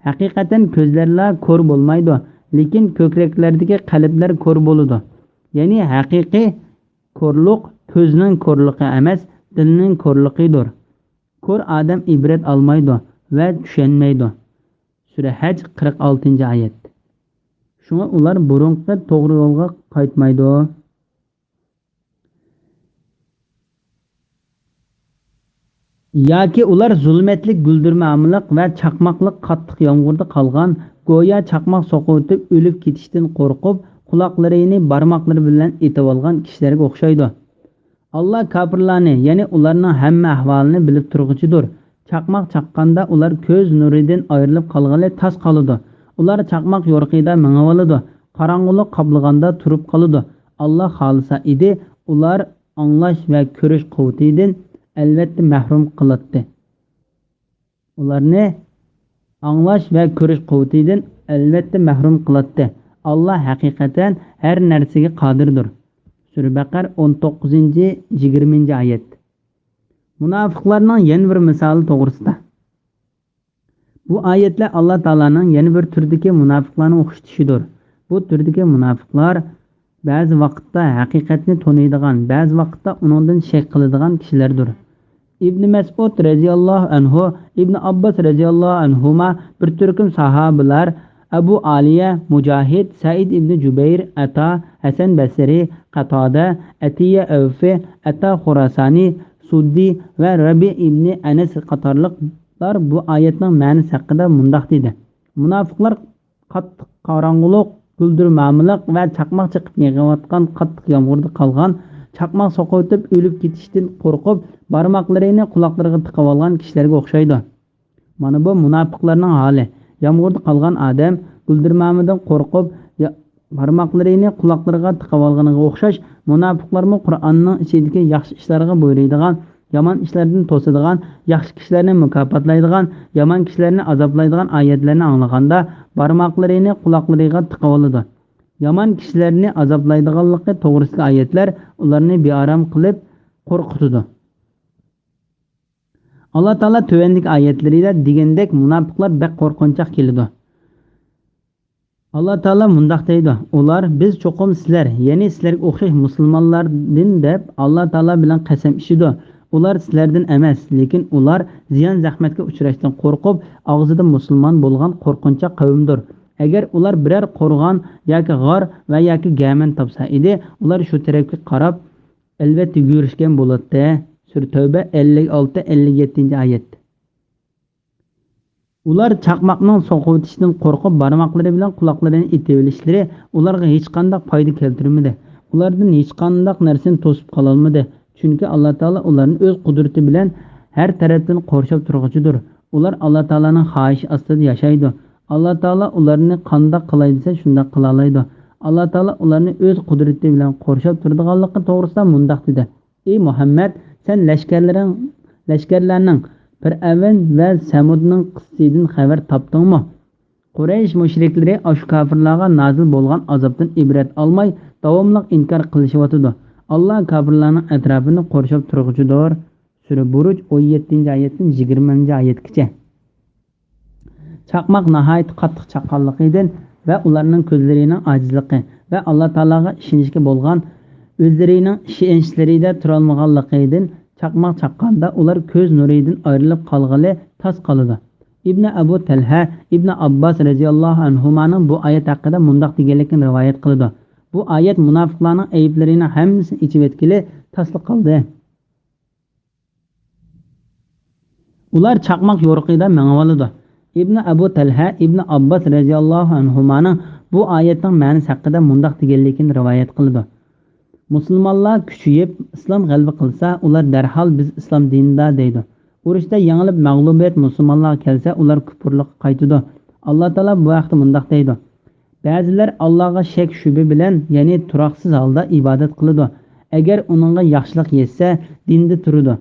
ھەقىقەتەن كۆزلەرلا كور بولمايدۇ، لېكىن كۆكرەكلەردىكى قەلبلەر كور بولىدۇ. يەنى ھەقىقىي كورلۇق كۆزنىڭ كورلۇقى ئەمەس، دىلنىڭ كورلۇقىدۇر. كور ئادەم ئىبرەت ئالمايدۇ ۋە چۈشەنمەيدۇ. سۈرە ھەج، قىرىق ئالتىنچى ئايەت. شۇڭا ئۇلار بۇرۇنقى توغرا يولغا قايتمايدۇ. ياكى ئۇلار زۇلمەتلىك گۈلدۈرمامىلىق ۋە چاقماقلىق قاتتىق يامغۇردا قالغان، گويا چاقماق سوقۇۋېتىپ ئۆلۈپ كېتىشتىن قورقۇپ، قۇلاقلىرىنى بارماقلىرى بىلەن ئېتىۋالغان كىشىلەرگە ئوخشايدۇ. ئاللا كاپىرلارنى، يەنى ئۇلارنىڭ ھەممە ئەھۋالىنى بىلىپ تۇرغۇچىدۇر. چاقماق چاققاندا ئۇلار كۆز نۇرىدىن ئايرىلىپ قالغىلى تاس قالىدۇ. ئۇلار چاقماق يورۇقىدا مېڭىۋالىدۇ. قاراڭغۇلۇق قاپلىغاندا تۇرۇپ قالىدۇ. ئاللا خالىسا ئىدى، ئۇلار ئاڭلاش ۋە كۆرۈش قۇۋۋىتىدىن ئەلۋەتتە مەھرۇم قىلاتتى. ئۇلارنى ئاڭلاش ۋە كۆرۈش قۇۋۋىتىدىن ئەلۋەتتە مەھرۇم قىلاتتى. ئاللا ھەقىقەتەن ھەر نەرسىگە قادىردۇر. سۈرە بەقەر، ئون توققۇزىنچى، يىگىرمىنچى ئايەت. مۇناپىقلارنىڭ يەنە بىر مىسالى توغرىسىدا. بۇ ئايەتلەر ئاللا تائالانىڭ يەنە بىر تۈردىكى مۇناپىقلارنى ئوخشىتىشىدۇر. بۇ تۈردىكى مۇناپىقلار بەزى ۋاقىتتا ھەقىقەتنى تونۇيدىغان، بەزى ۋاقىتتا ئۇنىڭدىن شەك قىلىدىغان كىشىلەردۇر. ئىبنى مەسئۇد رەزىياللاھۇ ئەنھۇ، ئىبنى ئابباس رەزىياللاھۇ ئەنھۇما، بىر تۈركۈم ساھابىلار، ئەبۇ ئالىيە، مۇجاھىد، سەئىد ئىبنى جۇبەير، ئەتا، ھەسەن بەسرى، قاتادە، ئەتىيە ئەۋفى، ئەتا خۇراسانى، سۇددى ۋە رەبىئ ئىبنى ئەنەس قاتارلىقلار بۇ ئايەتنىڭ مەنىسى ھەققىدە مۇنداق دېدى: مۇناپىقلار قاتتىق قاراڭغۇلۇق، گۈلدۈرمامىلىق ۋە چاقماق چېقىپ يېغىۋاتقان قاتتىق يامغۇردا قالغان، چاقماق سوقۇۋېتىپ ئۆلۈپ كېتىشتىن قورقۇپ، بارماقلىرىنى قۇلاقلىرىغا تىقىۋالغان كىشىلەرگە ئوخشايدۇ. مانا بۇ مۇناپىقلارنىڭ ھالى. يامغۇردا قالغان ئادەم گۈلدۈرمامىدىن قورقۇپ، يا-، بارماقلىرىنى قۇلاقلىرىغا تىقىۋالغىنىغا ئوخشاش، مۇناپىقلارمۇ قۇرئاننىڭ ئىچىدىكى ياخشى ئىشلارغا بۇيرۇيدىغان، يامان ئىشلاردىن توسىدىغان، ياخشى كىشىلەرنى مۇكاپاتلايدىغان، يامان كىشىلەرنى ئازابلايدىغان ئايەتلەرنى ئاڭلىغاندا، بارماقلىرىنى قۇلاقلىرىغا تىقىۋالىدۇ. يامان كىشىلەرنى ئازابلايدىغانلىقى توغرىسىدىكى ئايەتلەر ئۇلارنى بىئارام قىلىپ قورقۇتىدۇ. ئاللا تائالا تۆۋەندىكى ئايەتلىرىدە دېگەندەك مۇناپىقلار بەك قورقۇنچاق كېلىدۇ. ئاللا تائالا مۇنداق دەيدۇ، ئۇلار، بىز چوقۇم سىلەر، يەنى سىلەرگە ئوخشاش مۇسۇلمانلاردىن دەپ ئاللا تائالا بىلەن قەسەم ئىچىدۇ. ئۇلار سىلەردىن ئەمەس، لېكىن ئۇلار زىيان زەخمەتكە ئۇچراشتىن قورقۇپ، ئاغزىدا مۇسۇلمان بولغان قورقۇنچاق قەۋمدۇر. ئەگەر ئۇلار بىرەر قورغان ياكى غار ۋە ياكى گەمەن تاپسا ئىدى، ئۇلار شۇ تەرەپكە قاراپ، ئەلۋەتتە يۈگۈرۈشكەن بولاتتى. سۈرە تەۋبە، ئەللىك ئالتە، ئەللىك يەتتىنچى ئايەت. ئۇلار چاقماقنىڭ سوقۇۋېتىشىدىن قورقۇپ، بارماقلىرى بىلەن قۇلاقلىرىنى ئېتىۋېلىشلىرى ئۇلارغا ھېچقانداق پايدا كەلتۈرمىدى. ئۇلاردىن ھېچقانداق نەرسىنى توسۇپ قالالمىدى. چۈنكى ئاللا تائالا ئۇلارنى ئۆز قۇدرىتى بىلەن ھەر تەرەپتىن قورشاپ تۇرغۇچىدۇر. ئۇلار ئاللا تائالانىڭ خاھىشى ئاستىدا ياشايدۇ. ئاللا تائالا ئۇلارنى قانداق قىلاي دېسە، شۇنداق قىلالايدۇ. ئاللا تائالا ئۇلارنى ئۆز قۇدرىتى بىلەن قورشاپ تۇرىدىغانلىقى توغرىسىدا مۇنداق دېدى. ئى مۇھەممەد، سەن لەشكەرلىرىڭ، لەشكەرلەرنىڭ پىرئەۋن ۋە سەمۇدنىڭ قىسسىسىدىن خەۋەر تاپتىڭمۇ؟ قۇرەيش مۇشرىكلىرى ئاشۇ كاپىرلارغا نازىل بولغان ئازابتىن ئىبرەت ئالماي، داۋاملىق ئىنكار قىلىشىۋاتىدۇ. ئاللا كاپىرلارنىڭ ئەتراپىنى قورشاپ تۇرغۇچىدۇر. سۈرە بۇرۇج، ئون يەتتىنچى ئايەتتىن يىگىرمىنچى ئايەتكىچە. چاقماق ناھايىتى قاتتىق چاققانلىقىدىن ۋە ئۇلارنىڭ كۆزلىرىنىڭ ئاجىزلىقى ۋە ئاللا تائالاغا ئىشىنىشكە بولغان ئۆزلىرىنىڭ ئىشەنچلىرىدە تۇرالمىغانلىقىدىن، چاقماق چاققاندا ئۇلار كۆز نۇرىدىن ئايرىلىپ قالغىلى تاس قالىدۇ. ئىبنى ئەبۇ تەلھە ئىبنى ئابباس رەزىياللاھۇ ئەنھۇمانىڭ بۇ ئايەت ھەققىدە مۇنداق دېگەنلىكىنى رىۋايەت قىلىدۇ، بۇ ئايەت مۇناپىقلارنىڭ ئەيىبلىرىنىڭ ھەممىسىنى ئېچىۋەتكىلى تاسلا قالدى. ئۇلار چاقماق يورۇقىدا مېڭىۋالىدۇ. ئىبنى ئەبۇ تەلھە ئىبنى ئابباس رەزىياللاھۇ ئەنھۇمانىڭ بۇ ئايەتنىڭ مەنىسى ھەققىدە مۇنداق دېگەنلىكىنى رىۋايەت قىلىدۇ، مۇسۇلمانلار كۈچىيىپ، ئىسلام غەلىبە قىلسا، ئۇلار دەرھال بىز ئىسلام دىنىدا دەيدۇ. ئۇرۇشتا يېڭىلىپ مەغلۇبىيەت مۇسۇلمانلارغا كەلسە، ئۇلار كۇپۇرلۇققا قايتىدۇ. ئاللا تائالا بۇ ھەقتە مۇنداق دەيدۇ. بەزىلەر ئاللاغا شەك-شۈبھە بىلەن، يەنى تۇراقسىز ھالدا ئىبادەت قىلىدۇ. ئەگەر ئۇنىڭغا ياخشىلىق يەتسە، دىندا تۇرىدۇ.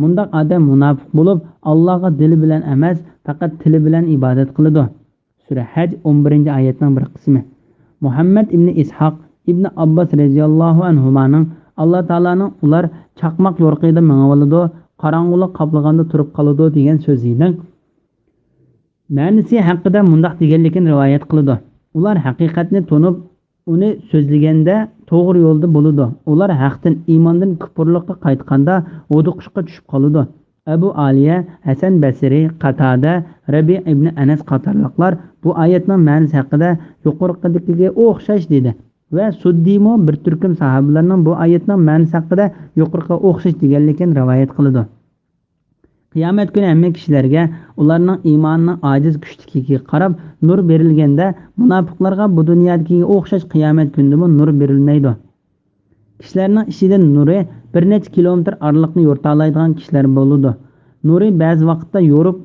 مۇنداق ئادەم مۇناپىق بولۇپ، ئاللاغا دىلى بىلەن ئەمەس، پەقەت تىلى بىلەن ئىبادەت قىلىدۇ. سۈرە ھەج، ئون بىرىنچى ئايەتنىڭ بىر قىسمى. مۇھەممەد ئىبنى ئىسھاق ئىبنى ئابباس رەزىياللاھۇ ئەنھۇمانىڭ، ئاللا تائالانىڭ ئۇلار چاقماق يورۇقىدا مېڭىۋالىدۇ، قاراڭغۇلۇق قاپلىغاندا تۇرۇپ قالىدۇ دېگەن سۆزىنىڭ مەنىسى ھەققىدە مۇنداق دېگەنلىكىنى رىۋايەت قىلىدۇ. ئۇلار ھەقىقەتنى تونۇپ، ئۇنى سۆزلىگەندە توغرا يولدا بولىدۇ. ئۇلار ھەقتىن، ئىماندىن كۇپۇرلۇققا قايتقاندا ھودۇقۇشقا چۈشۈپ قالىدۇ. ئەبۇ ئالىيە، ھەسەن بەسرى، قاتادە، رەبىئە ئىبنى ئەنەس قاتارلىقلار بۇ ئايەتنىڭ مەنىسى ھەققىدە يۇقىرىقىدىكىگە ئوخشاش دېدى ۋە سۇددىمۇ بىر تۈركۈم ساھابىلەرنىڭ بۇ ئايەتنىڭ مەنىسى ھەققىدە يۇقىرىقىغا ئوخشاش دېگەنلىكىنى رىۋايەت قىلىدۇ. قىيامەت كۈنى ھەممە كىشىلەرگە ئۇلارنىڭ ئىمانىنىڭ ئاجىز كۈچلۈكىگە قاراپ نۇر بېرىلگەندە، مۇناپىقلارغا بۇ دۇنيادىكىگە ئوخشاش قىيامەت كۈنىدىمۇ نۇر بېرىلمەيدۇ. كىشىلەرنىڭ ئىچىدىن نۇرى بىر نەچچە كىلومېتىر ئارىلىقنى يورۇتالايدىغان كىشىلەر بولىدۇ. نۇرى بەزى ۋاقىتتا يورۇپ،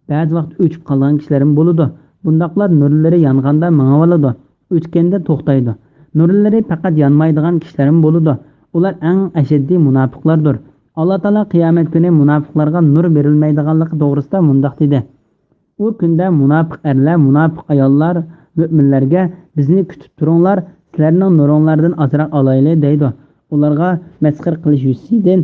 بەزى ۋاقىت ئۆچۈپ قالىدىغان كىشىلەرمۇ بولىدۇ. بۇنداقلار نۇرلىرى يانغاندا مېڭىۋالىدۇ، ئۆچكەندە توختايدۇ. نۇرلىرى پەقەت يانمايدىغان كىشىلەرمۇ بولىدۇ. ئۇلار ئەڭ ئەشەددىي مۇناپىقلاردۇر. ئاللا تائالا قىيامەت كۈنى مۇناپىقلارغا نۇر بېرىلمەيدىغانلىقى توغرىسىدا مۇنداق دېدى. ئۇ كۈندە مۇناپىق ئەرلەر، مۇناپىق ئاياللار مۆمىنلەرگە، بىزنى كۈتۈپ تۇرۇڭلار، سىلەرنىڭ نۇرۇڭلاردىن ئازراق ئالايلى دەيدۇ. ئۇلارغا مەسخىرە قىلىش يۈزىسىدىن،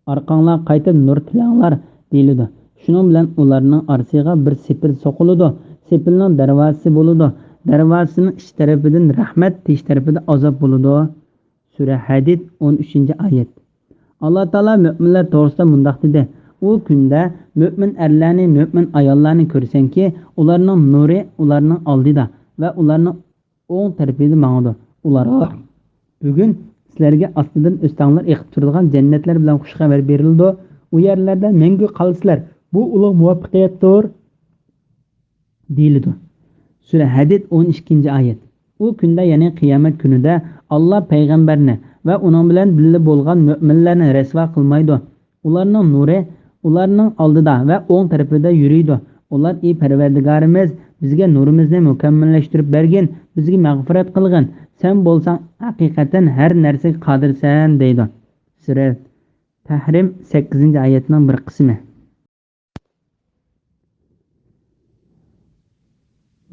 ئارقاڭلارغا قايتىپ نۇر تىلەڭلار دېيىلىدۇ. شۇنىڭ بىلەن ئۇلارنىڭ ئارىسىغا بىر سېپىل سوقۇلىدۇ. سېپىلنىڭ دەرۋازىسى بولىدۇ. دەرۋازىسىنىڭ ئىچ تەرىپىدىن رەھمەت، تىش تەرىپىدە ئازاب بولىدۇ. سۈرە ھەدىد، ئون ئۈچىنچى ئايەت. ئاللا تائالا مۆمىنلەر توغرىسىدا مۇنداق دېدى، ئۇ كۈندە مۆمىن ئەرلەرنى، مۆمىن ئاياللارنى كۆرسەڭكى، ئۇلارنىڭ نۇرى ئۇلارنىڭ ئالدىدا ۋە ئۇلارنىڭ ئوڭ تەرىپىدە ماڭىدۇ. ئۇلارغا، بۈگۈن سىلەرگە ئاستىدىن ئۆستەڭلەر ئېقىپ تۇرىدىغان جەننەتلەر بىلەن خۇش خەۋەر بېرىلىدۇ. ئۇ يەرلەردە مەڭگۈ قالىسىلەر. بۇ ئۇلۇغ مۇۋەپپەقىيەتتۇر. دېيىلىدۇ. سۈرە ھەدىد، ئون ئىككىنچى ئايەت. ئۇ كۈندە، يەنى قىيامەت كۈنىدە، ئاللا پەيغەمبەرنى ۋە ئۇنىڭ بىلەن بىللە بولغان مۆمىنلەرنى رەسۋا قىلمايدۇ. ئۇلارنىڭ نۇرى ئۇلارنىڭ ئالدىدا ۋە ئوڭ تەرىپىدە يۈرىدۇ. ئۇلار، ئى پەرۋەردىگارىمىز، بىزگە نۇرىمىزنى مۇكەممەللەشتۈرۈپ بەرگىن، بىزگە مەغپىرەت قىلغىن، سەن بولساڭ ھەقىقەتەن ھەر نەرسىگە قادىرسەن، دەيدۇ. سۈرە تەھرىم، سەككىزىنچى ئايەتنىڭ بىر قىسمى.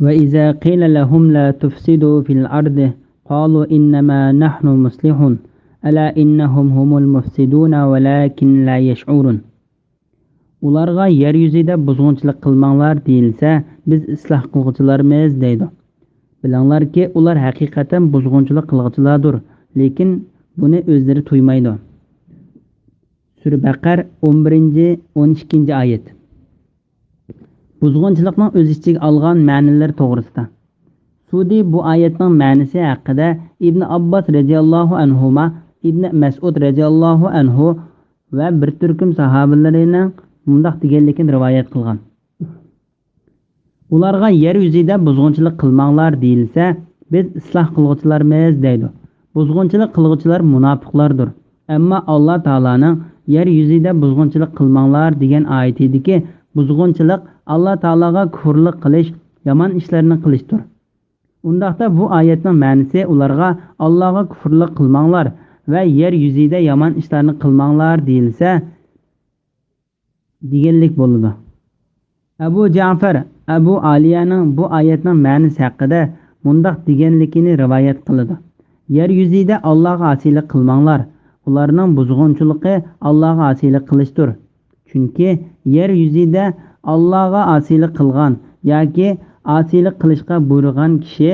وَإِذَا قِيلَ لَهُمْ لَا تُفْسِدُوا فِي الْأَرْضِ قَالُوا إِنَّمَا نَحْنُ مُصْلِحُونَ أَلَا إِنَّهُمْ هُمُ الْمُفْسِدُونَ وَلَٰكِن لَّا يَشْعُرُونَ. ئۇلارغا يەر يۈزىدە بۇزغۇنچىلىق قىلماڭلار دېيىلسە، بىز ئىسلاھ قىلغۇچىلارمىز دەيدۇ. بىلىڭلاركى، ئۇلار ھەقىقەتەن بۇزغۇنچىلىق قىلغۇچىلاردۇر، لېكىن بۇنى ئۆزلىرى تۇيمايدۇ. سۈرە بەقەر، ئون بىرىنچى، ئون ئىككىنچى ئايەت. بۇزغۇنچىلىقنىڭ ئۆز ئىچىگە ئالغان مەنىلىرى توغرىسىدا. سۇدى بۇ ئايەتنىڭ مەنىسى ھەققىدە ئىبن ئابباس رەزىياللاھۇ ئەنھۇما، ئىبن مەسئۇد رەزىياللاھۇ ئەنھۇ ۋە بىر تۈركۈم ساھابىلىرىنىڭ مۇنداق دېگەنلىكىنى رىۋايەت قىلغان. ئۇلارغا يەر يۈزىدە بۇزغۇنچىلىق قىلماڭلار دېيىلسە، بىز ئىسلاھ قىلغۇچىلارمىز دەيدۇ. بۇزغۇنچىلىق قىلغۇچىلار مۇناپىقلاردۇر. ئەمما ئاللا تائالانىڭ يەر يۈزىدە بۇزغۇنچىلىق قىلماڭلار دېگەن ئايىتىدىكى بۇزغۇنچىلىق ئاللا تائالاغا كۇفۇرلۇق قىلىش، يامان ئىشلارنى قىلىشتۇر. ئۇنداقتا بۇ ئايەتنىڭ مەنىسى ئۇلارغا ئاللاغا كۇفۇرلۇق قىلماڭلار ۋە يەر يۈزىدە يامان ئىشلارنى قىلماڭلار دېيىلسە، دېگەنلىك بولىدۇ. ئەبۇ جەفەر ئەبۇ ئالىيەنىڭ بۇ ئايەتنىڭ مەنىسى ھەققىدە مۇنداق دېگەنلىكىنى رىۋايەت قىلىدۇ: يەر يۈزىدە ئاللاغا ئاسىيلىق قىلماڭلار، ئۇلارنىڭ بۇزغۇنچىلىقى ئاللاغا ئاسىيلىق قىلىشتۇر. چۈنكى يەر يۈزىدە ئاللاغا ئاسىيلىق قىلغان ياكى ئاسىيلىق قىلىشقا بۇيرۇغان كىشى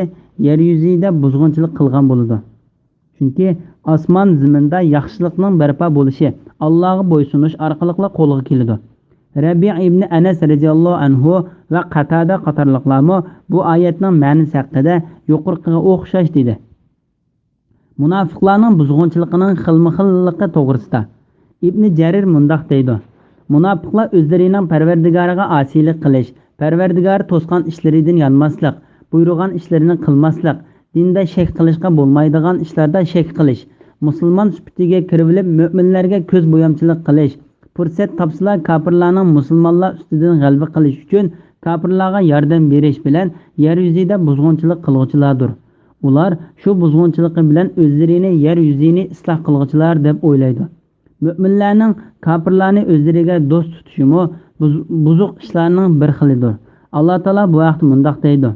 يەر يۈزىدە بۇزغۇنچىلىق قىلغان بولىدۇ. چۈنكى ئاسمان زېمىندا ياخشىلىقنىڭ بەرپا بولۇشى ئاللاغا بويسۇنۇش ئارقىلىقلا قولغا كېلىدۇ. رەبىئ ئىبنى ئەنەس رەزىياللاھۇ ئەنھۇ ۋە قاتادە قاتارلىقلارمۇ بۇ ئايەتنىڭ مەنىسى ھەققىدە يۇقىرىقىغا ئوخشاش دېدى. مۇناپىقلارنىڭ بۇزغۇنچىلىقىنىڭ خىلمۇ خىللىقى توغرىسىدا. ئىبنى جەرىر مۇنداق دەيدۇ: مۇناپىقلار ئۆزلىرىنىڭ پەرۋەردىگارىغا ئاسىيلىق قىلىش، پەرۋەردىگارى توسقان ئىشلىرىدىن يانماسلىق، بۇيرۇغان ئىشلىرىنى قىلماسلىق، دىندا شەك قىلىشقا بولمايدىغان ئىشلاردا شەك قىلىش، مۇسۇلمان سۈپىتىگە كىرىۋېلىپ مۆمىنلەرگە كۆز بويامچىلىق قىلىش، پۇرسەت تاپسىلا كاپىرلارنىڭ مۇسۇلمانلار ئۈستىدىن غەلىبە قىلىش ئۈچۈن كاپىرلارغا ياردەم بېرىش بىلەن يەر يۈزىدە بۇزغۇنچىلىق قىلغۇچىلاردۇر. ئۇلار شۇ بۇزغۇنچىلىقى بىلەن ئۆزلىرىنى يەر يۈزىنى ئىسلاھ قىلغۇچىلار دەپ ئويلايدۇ. مۆمىنلەرنىڭ كاپىرلارنى ئۆزلىرىگە دوست تۇتۇشىمۇ بۇز-، بۇزۇق ئىشلارنىڭ بىر خىلىدۇر. ئاللا تائالا بۇ ھەقتە مۇنداق دەيدۇ: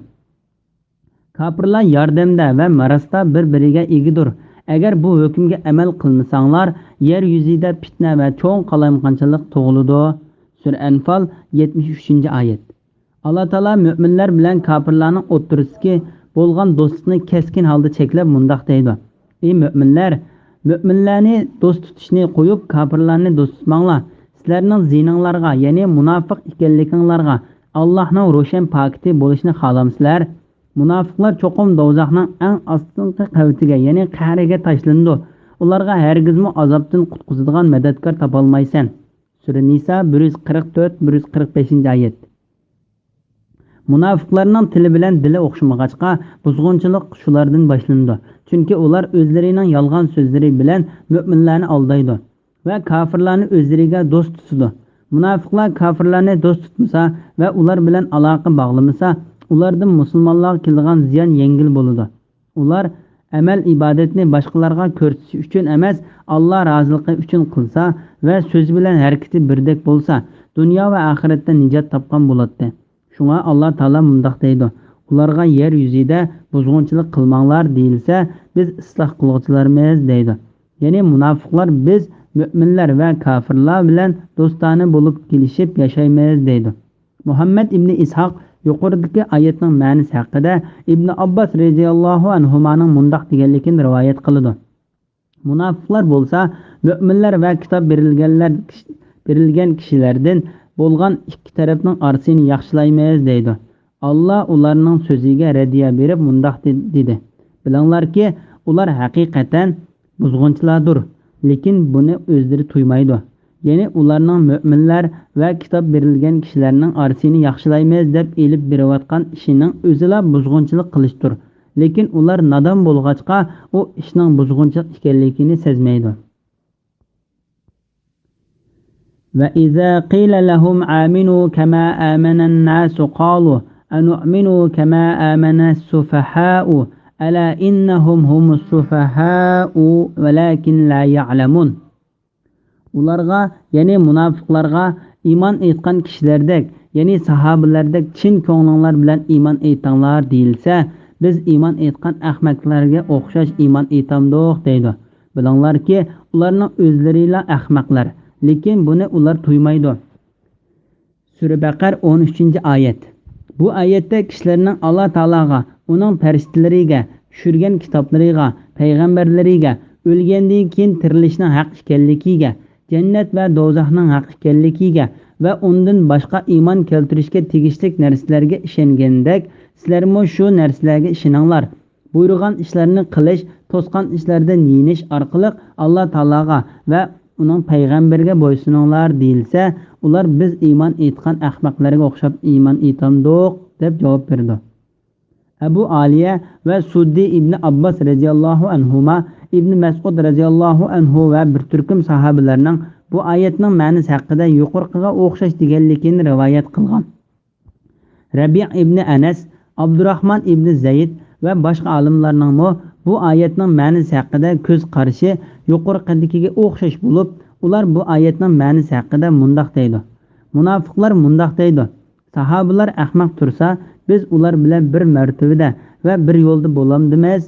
كاپىرلار ياردەمدە ۋە مىراستا بىر-بىرىگە ئىگىدۇر. ئەگەر بۇ ھۆكۈمگە ئەمەل قىلمىساڭلار، يەر يۈزىدە پىتنە ۋە چوڭ قالايمىقانچىلىق تۇغۇلىدۇ. سۈرە ئەنفال، يەتمىش ئۈچىنچى ئايەت. ئاللا تائالا مۆمىنلەر بىلەن كاپىرلارنىڭ ئوتتۇرىسىدىكى بولغان دوستلۇقنى كەسكىن ھالدا چەكلەپ مۇنداق دەيدۇ: ئى مۆمىنلەر، مۆمىنلەرنى دوست تۇتۇشنى قويۇپ، كاپىرلارنى دوست تۇتماڭلار. سىلەرنىڭ زىيىنىڭلارغا، يەنى مۇناپىق ئىكەنلىكىڭلارغا ئاللاھنىڭ روشەن پاكىتى بولۇشىنى خالامسىلەر؟ مۇناپىقلار چوقۇم دوزاخنىڭ ئەڭ ئاستىنقى قەۋىتىگە، يەنى قەھرىگە تاشلىنىدۇ. ئۇلارغا ھەرگىزمۇ ئازابتىن قۇتقۇزىدىغان مەدەتكار تاپالمايسەن. سۈرە نىسا، بىر يۈز قىرىق تۆت، بىر يۈز قىرىق بەشىنچى ئايەت. مۇناپىقلارنىڭ تىلى بىلەن دىلى ئوخشىمىغاچقا، بۇزغۇنچىلىق شۇلاردىن باشلىنىدۇ. چۈنكى ئۇلار ئۆزلىرىنىڭ يالغان سۆزلىرى بىلەن مۆمىنلەرنى ئالدايدۇ ۋە كاپىرلارنى ئۆزلىرىگە دوست تۇتىدۇ. مۇناپىقلار كاپىرلارنى دوست تۇتمىسا ۋە ئۇلار بىلەن ئالاقە باغلىمىسا، ئۇلاردىن مۇسۇلمانلارغا كېلىدىغان زىيان يەڭگىل بولىدۇ. ئۇلار ئەمەل ئىبادەتنى باشقىلارغا كۆرسىتىش ئۈچۈن ئەمەس، ئاللا رازىلىقى ئۈچۈن قىلسا ۋە سۆزى بىلەن ھەرىكىتى بىردەك بولسا، دۇنيا ۋە ئاخىرەتتە نىجات تاپقان بولاتتى. شۇڭا ئاللا تائالا مۇنداق دەيدۇ: ئۇلارغا يەر يۈزىدە بۇزغۇنچىلىق قىلماڭلار دېيىلسە، بىز ئىسلاھ قىلغۇچىلارمىز دەيدۇ. يەنى مۇناپىقلار بىز مۆمىنلەر ۋە كاپىرلار بىلەن دوستانە بولۇپ كېلىشىپ ياشايمىز دەيدۇ. مۇھەممەد ئىبنى ئىسھاق يۇقىرىدىكى ئايەتنىڭ مەنىسى ھەققىدە ئىبنى ئابباس رەزىياللاھۇ ئەنھۇمانىڭ مۇنداق دېگەنلىكىنى رىۋايەت قىلىدۇ: مۇناپىقلار بولسا مۆمىنلەر ۋە كىتاب بېرىلگەنلەر، بېرىلگەن كىشىلەردىن بولغان ئىككى تەرەپنىڭ ئارىسىنى ياخشىلايمىز دەيدۇ. ئاللا ئۇلارنىڭ سۆزىگە رەددىيە بېرىپ مۇنداق دې-، دېدى: بىلىڭلاركى، ئۇلار ھەقىقەتەن بۇزغۇنچىلاردۇر، لېكىن بۇنى ئۆزلىرى تۇيمايدۇ. يەنى ئۇلارنىڭ مۆمىنلەر ۋە كىتاب بېرىلگەن كىشىلەرنىڭ ئارىسىنى ياخشىلايمىز دەپ ئېلىپ بېرىۋاتقان ئىشىنىڭ ئۆزىلا بۇزغۇنچىلىق قىلىشتۇر. لېكىن ئۇلار نادان بولغاچقا، ئۇ ئىشنىڭ بۇزغۇنچىلىق ئىكەنلىكىنى سەزمەيدۇ. وَإِذَا قِيلَ لَهُمْ آمِنُوا كَمَا آمَنَ النَّاسُ قَالُوا أَنُؤْمِنُ كَمَا آمَنَ السُّفَهَاءُ أَلَا إِنَّهُمْ هُمُ السُّفَهَاءُ وَلَٰكِن لَّا يَعْلَمُونَ. ئۇلارغا، يەنى مۇناپىقلارغا، ئىمان ئېيتقان كىشىلەردەك، يەنى ساھابىلەردەك چىن كۆڭلۈڭلار بىلەن ئىمان ئېيتىڭلار دېيىلسە، بىز ئىمان ئېيتقان ئەخمەقلەرگە ئوخشاش ئىمان ئېيتامدۇق دەيدۇ. بىلىڭلاركى، ئۇلارنىڭ ئۆزلىرىلا ئەخمەقلەر، لېكىن بۇنى ئۇلار تۇيمايدۇ. سۈرە بەقەر، ئون ئۈچىنچى ئايەت. بۇ ئايەتتە كىشىلەرنىڭ ئاللا تائالاغا، ئۇنىڭ پەرىشتىلىرىگە، چۈشۈرگەن كىتابلىرىغا، پەيغەمبەرلىرىگە، ئۆلگەندىن كېيىن تىرىلىشنىڭ ھەق ئىكەنلىكىگە، جەننەت ۋە دوزاخنىڭ ھەق ئىكەنلىكىگە ۋە ئۇندىن باشقا ئىمان كەلتۈرۈشكە تېگىشلىك نەرسىلەرگە ئىشەنگەندەك، سىلەرمۇ شۇ نەرسىلەرگە ئىشىنىڭلار. بۇيرۇغان ئىشلارنى قىلىش، توسقان ئىشلاردىن يېنىش ئارقىلىق ئاللا تائالاغا ۋە ئۇنىڭ پەيغەمبىرىگە بويسۇنۇڭلار دېيىلسە، ئۇلار بىز ئىمان ئېيتقان ئەخمەقلەرگە ئوخشاپ ئىمان ئېيتامدۇق دەپ جاۋاب بېرىدۇ. ئەبۇ ئالىيە ۋە سۇددى ئىبنى ئابباس رەزىياللاھۇ ئەنھۇما، ئىبنى مەسئۇد رەزىياللاھۇ ئەنھۇ ۋە بىر تۈركۈم ساھابىلەرنىڭ بۇ ئايەتنىڭ مەنىسى ھەققىدە يۇقىرىقىغا ئوخشاش دېگەنلىكىنى رىۋايەت قىلغان. رەبىئ ئىبنى ئەنەس، ئابدۇراخمان ئىبنى زەيد ۋە باشقا ئالىملارنىڭمۇ بۇ ئايەتنىڭ مەنىسى ھەققىدە كۆز قارىشى يۇقىرىقىدىكىگە ئوخشاش بولۇپ، ئۇلار بۇ ئايەتنىڭ مەنىسى ھەققىدە مۇنداق دەيدۇ. مۇناپىقلار مۇنداق دەيدۇ. ساھابىلار ئەخمەق تۇرسا، بىز ئۇلار بىلەن بىر مەرتىۋىدە ۋە بىر يولدا بولامدىمىز؟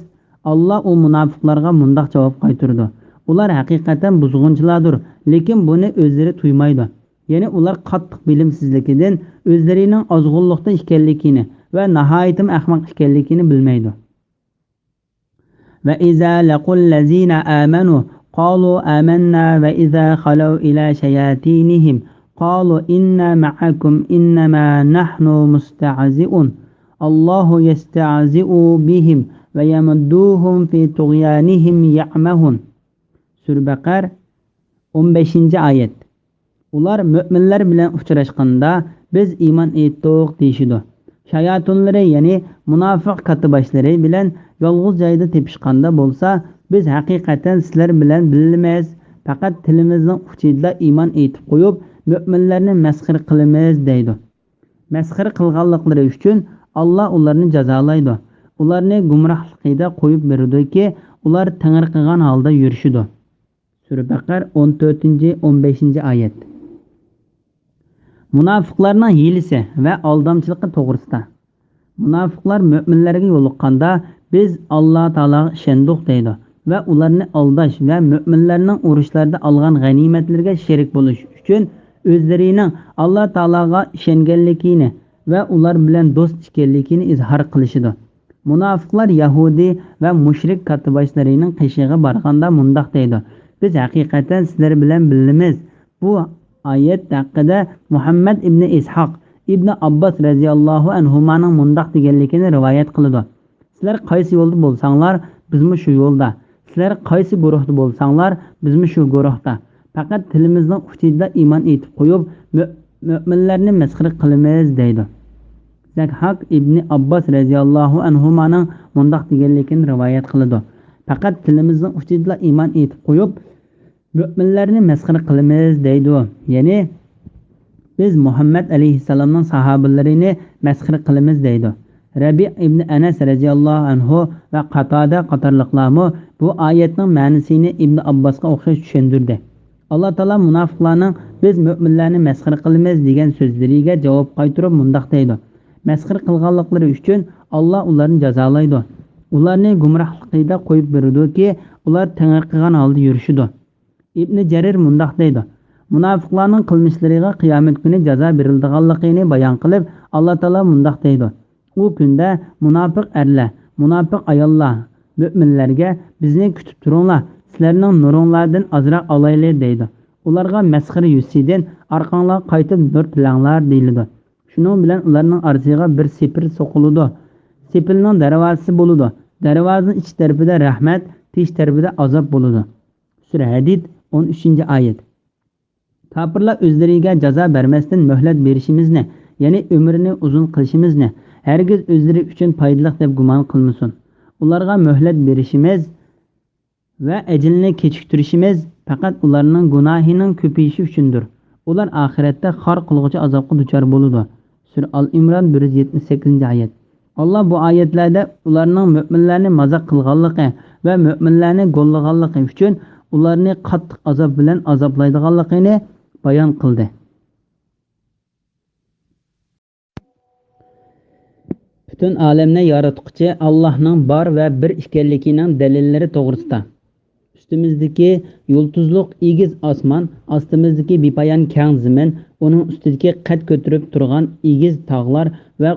ئاللا ئۇ مۇناپىقلارغا مۇنداق جاۋاب قايتۇرىدۇ. ئۇلار ھەقىقەتەن بۇزغۇنچىلاردۇر، لېكىن بۇنى ئۆزلىرى تۇيمايدۇ. يەنى ئۇلار قاتتىق بىلىمسىزلىكىدىن ئۆزلىرىنىڭ ئازغۇنلۇقتا ئىكەنلىكىنى ۋە ناھايىتىمۇ ئەخمەق ئىكەنلىكىنى بىلمەيدۇ. وَإِذَا لَقُوا الَّذِينَ آمَنُوا قَالُوا آمَنَّا وَإِذَا خَلَوْا إِلَى شَيَاطِينِهِمْ قَالُوا إِنَّا مَعَكُمْ إِنَّمَا نَحْنُ مُسْتَهْزِئُونَ اللَّهُ يَسْتَهْزِئُ بِهِمْ وَيَمُدُّهُمْ فِي طُغْيَانِهِمْ يَعْمَهُونَ. سۈرە بەقەر، ئون بەشىنچى ئايەت. ئۇلار مۆمىنلەر بىلەن ئۇچراشقاندا، بىز ئىمان ئېيتتۇق دېيىشىدۇ. شاياتۇنلىرى، يەنى مۇناپىق كاتتىباشلىرى بىلەن يالغۇز جايدا تېپىشقاندا بولسا، بىز ھەقىقەتەن سىلەر بىلەن بىللىمىز، پەقەت تىلىمىزنىڭ ئۇچىدا ئىمان ئېيتىپ قويۇپ، مۆمىنلەرنى مەسخىرە قىلىمىز دەيدۇ. مەسخىرە قىلغانلىقلىرى ئۈچۈن ئاللا ئۇلارنى جازالايدۇ. ئۇلارنى گۇمراھلىقىدا قويۇپ بېرىدۇكى، ئۇلار تېڭىرقىغان ھالدا يۈرۈشىدۇ. سۈرە بەقەر، ئون تۆتىنچى، ئون بەشىنچى ئايەت. مۇناپىقلارنىڭ ھىيلىسى ۋە ئالدامچىلىقى توغرىسىدا. مۇناپىقلار مۆمىنلەرگە يولۇققاندا، بىز ئاللا تائالاغا ئىشەندۇق دەيدۇ ۋە ئۇلارنى ئالداش ۋە مۆمىنلەرنىڭ ئۇرۇشلاردا ئالغان غەنىيمەتلىرىگە شېرىك بولۇش ئۈچۈن ئۆزلىرىنىڭ ئاللا تائالاغا ئىشەنگەنلىكىنى ۋە ئۇلار بىلەن دوست ئىكەنلىكىنى ئىزھار قىلىشىدۇ. مۇناپىقلار يەھۇدىي ۋە مۇشرىك كاتتىباشلىرىنىڭ قېشىغا بارغاندا مۇنداق دەيدۇ: «بىز ھەقىقەتەن سىلەر بىلەن بىللىمىز.» بۇ ئايەت ھەققىدە مۇھەممەد ئىبنى ئىسھاق ئىبنى ئابباس رەزىياللاھۇ ئەنھۇمانىڭ مۇنداق دېگەنلىكىنى رىۋايەت قىلىدۇ: «سىلەر قايسى يولدا بولساڭلار، بىزمۇ شۇ يولدا. سىلەر قايسى گۇرۇھتا بولساڭلار، بىزمۇ شۇ گۇرۇھتا. پەقەت تىلىمىزنىڭ ئۇچىدا ئىمان ئېيتىپ قويۇپ، مۆ-، مۆمىنلەرنى مەسخىرە قىلىمىز» دەيدۇ. زەكھاك ئىبنى ئابباس رەزىياللاھۇ ئەنھۇمانىڭ مۇنداق دېگەنلىكىنى رىۋايەت قىلىدۇ: «پەقەت تىلىمىزنىڭ ئۇچىدىلا ئىمان ئېيتىپ قويۇپ، مۆمىنلەرنى مەسخىرە قىلىمىز» دەيدۇ. يەنى، «بىز مۇھەممەد ئەلەيھىسسالامنىڭ ساھابىلىرىنى مەسخىرە قىلىمىز» دەيدۇ. رەبىئ ئىبنى ئەنەس رەزىياللاھۇ ئەنھۇ ۋە قاتادە قاتارلىقلارمۇ بۇ ئايەتنىڭ مەنىسىنى ئىبنى ئابباسقا ئوخشاش چۈشەندۈردى. ئاللا تائالا مۇناپىقلارنىڭ «بىز مۆمىنلەرنى مەسخىرە قىلىمىز» دېگەن سۆزلىرىگە جاۋاب قايتۇرۇپ مۇنداق دەيدۇ: «مەسخىرە قىلغانلىقلىرى ئۈچۈن ئاللا ئۇلارنى جازالايدۇ. ئۇلارنى گۇمراھلىقىدا قويۇپ بېرىدۇكى، ئۇلار تېڭىرقىغان ھالدا يۈرۈشىدۇ.» ئىبنى جەرىر مۇنداق دەيدۇ، مۇناپىقلارنىڭ قىلمىشلىرىغا قىيامەت كۈنى جازا بېرىلىدىغانلىقىنى بايان قىلىپ، ئاللا تائالا مۇنداق دەيدۇ: «ئۇ كۈندە مۇناپىق ئەرلەر، مۇناپىق ئاياللار مۆمىنلەرگە، بىزنى كۈتۈپ تۇرۇڭلار، سىلەرنىڭ نۇرۇڭلاردىن ئازراق ئالايلى» دەيدۇ. ئۇلارغا مەسخىرە يۈزىسىدىن، «ئارقاڭلارغا قايتىپ نۇر تىلەڭلار» دېيىلىدۇ. شۇنىڭ بىلەن ئۇلارنىڭ ئارىسىغا بىر سېپىل سوقۇلىدۇ. سېپىلنىڭ دەرۋازىسى بولىدۇ. دەرۋازىنىڭ ئىچ تەرىپىدە رەھمەت، تېش تەرىپىدە ئازاب بولىدۇ. سۈرە ھەدىد، ئون ئۈچىنچى ئايەت. كاپىرلار ئۆزلىرىگە جازا بەرمەستىن مۆھلەت بېرىشىمىزنى، يەنى ئۆمرىنى ئۇزۇن قىلىشىمىزنى ھەرگىز ئۆزلىرى ئۈچۈن پايدىلىق دەپ گۇمان قىلمىسۇن. ئۇلارغا مۆھلەت بېرىشىمىز ۋە ئەجىلنى كېچىكتۈرۈشىمىز پەقەت ئۇلارنىڭ گۇناھىنىڭ كۆپىيىشى ئۈچۈندۇر. ئۇلار ئاخىرەتتە خار قىلغۇچى ئازابقا دۇچار بولىدۇ. سۈرە ئال ئىمران، بىر يۈز يەتمىش سەككىزىنچى ئايەت. ئاللا بۇ ئايەتلەردە ئۇلارنىڭ مۆمىنلەرنى مازاق قىلغانلىقى ۋە مۆمىنلەرنى گوللىغانلىقى ئۈچۈن ئۇلارنى قاتتىق ئازاب بىلەن ئازابلايدىغانلىقىنى بايان قىلدى. پۈتۈن ئالەمنى ياراتقۇچى ئاللاھنىڭ بار ۋە بىر ئىكەنلىكىنىڭ دەلىللىرى توغرىسىدا. ئۈستىمىزدىكى يۇلتۇزلۇق ئېگىز ئاسمان، ئاستىمىزدىكى بىپايان كەڭ زېمىن، ئۇنىڭ ئۈستىدىكى قەد كۆتۈرۈپ تۇرغان ئېگىز تاغلار ۋە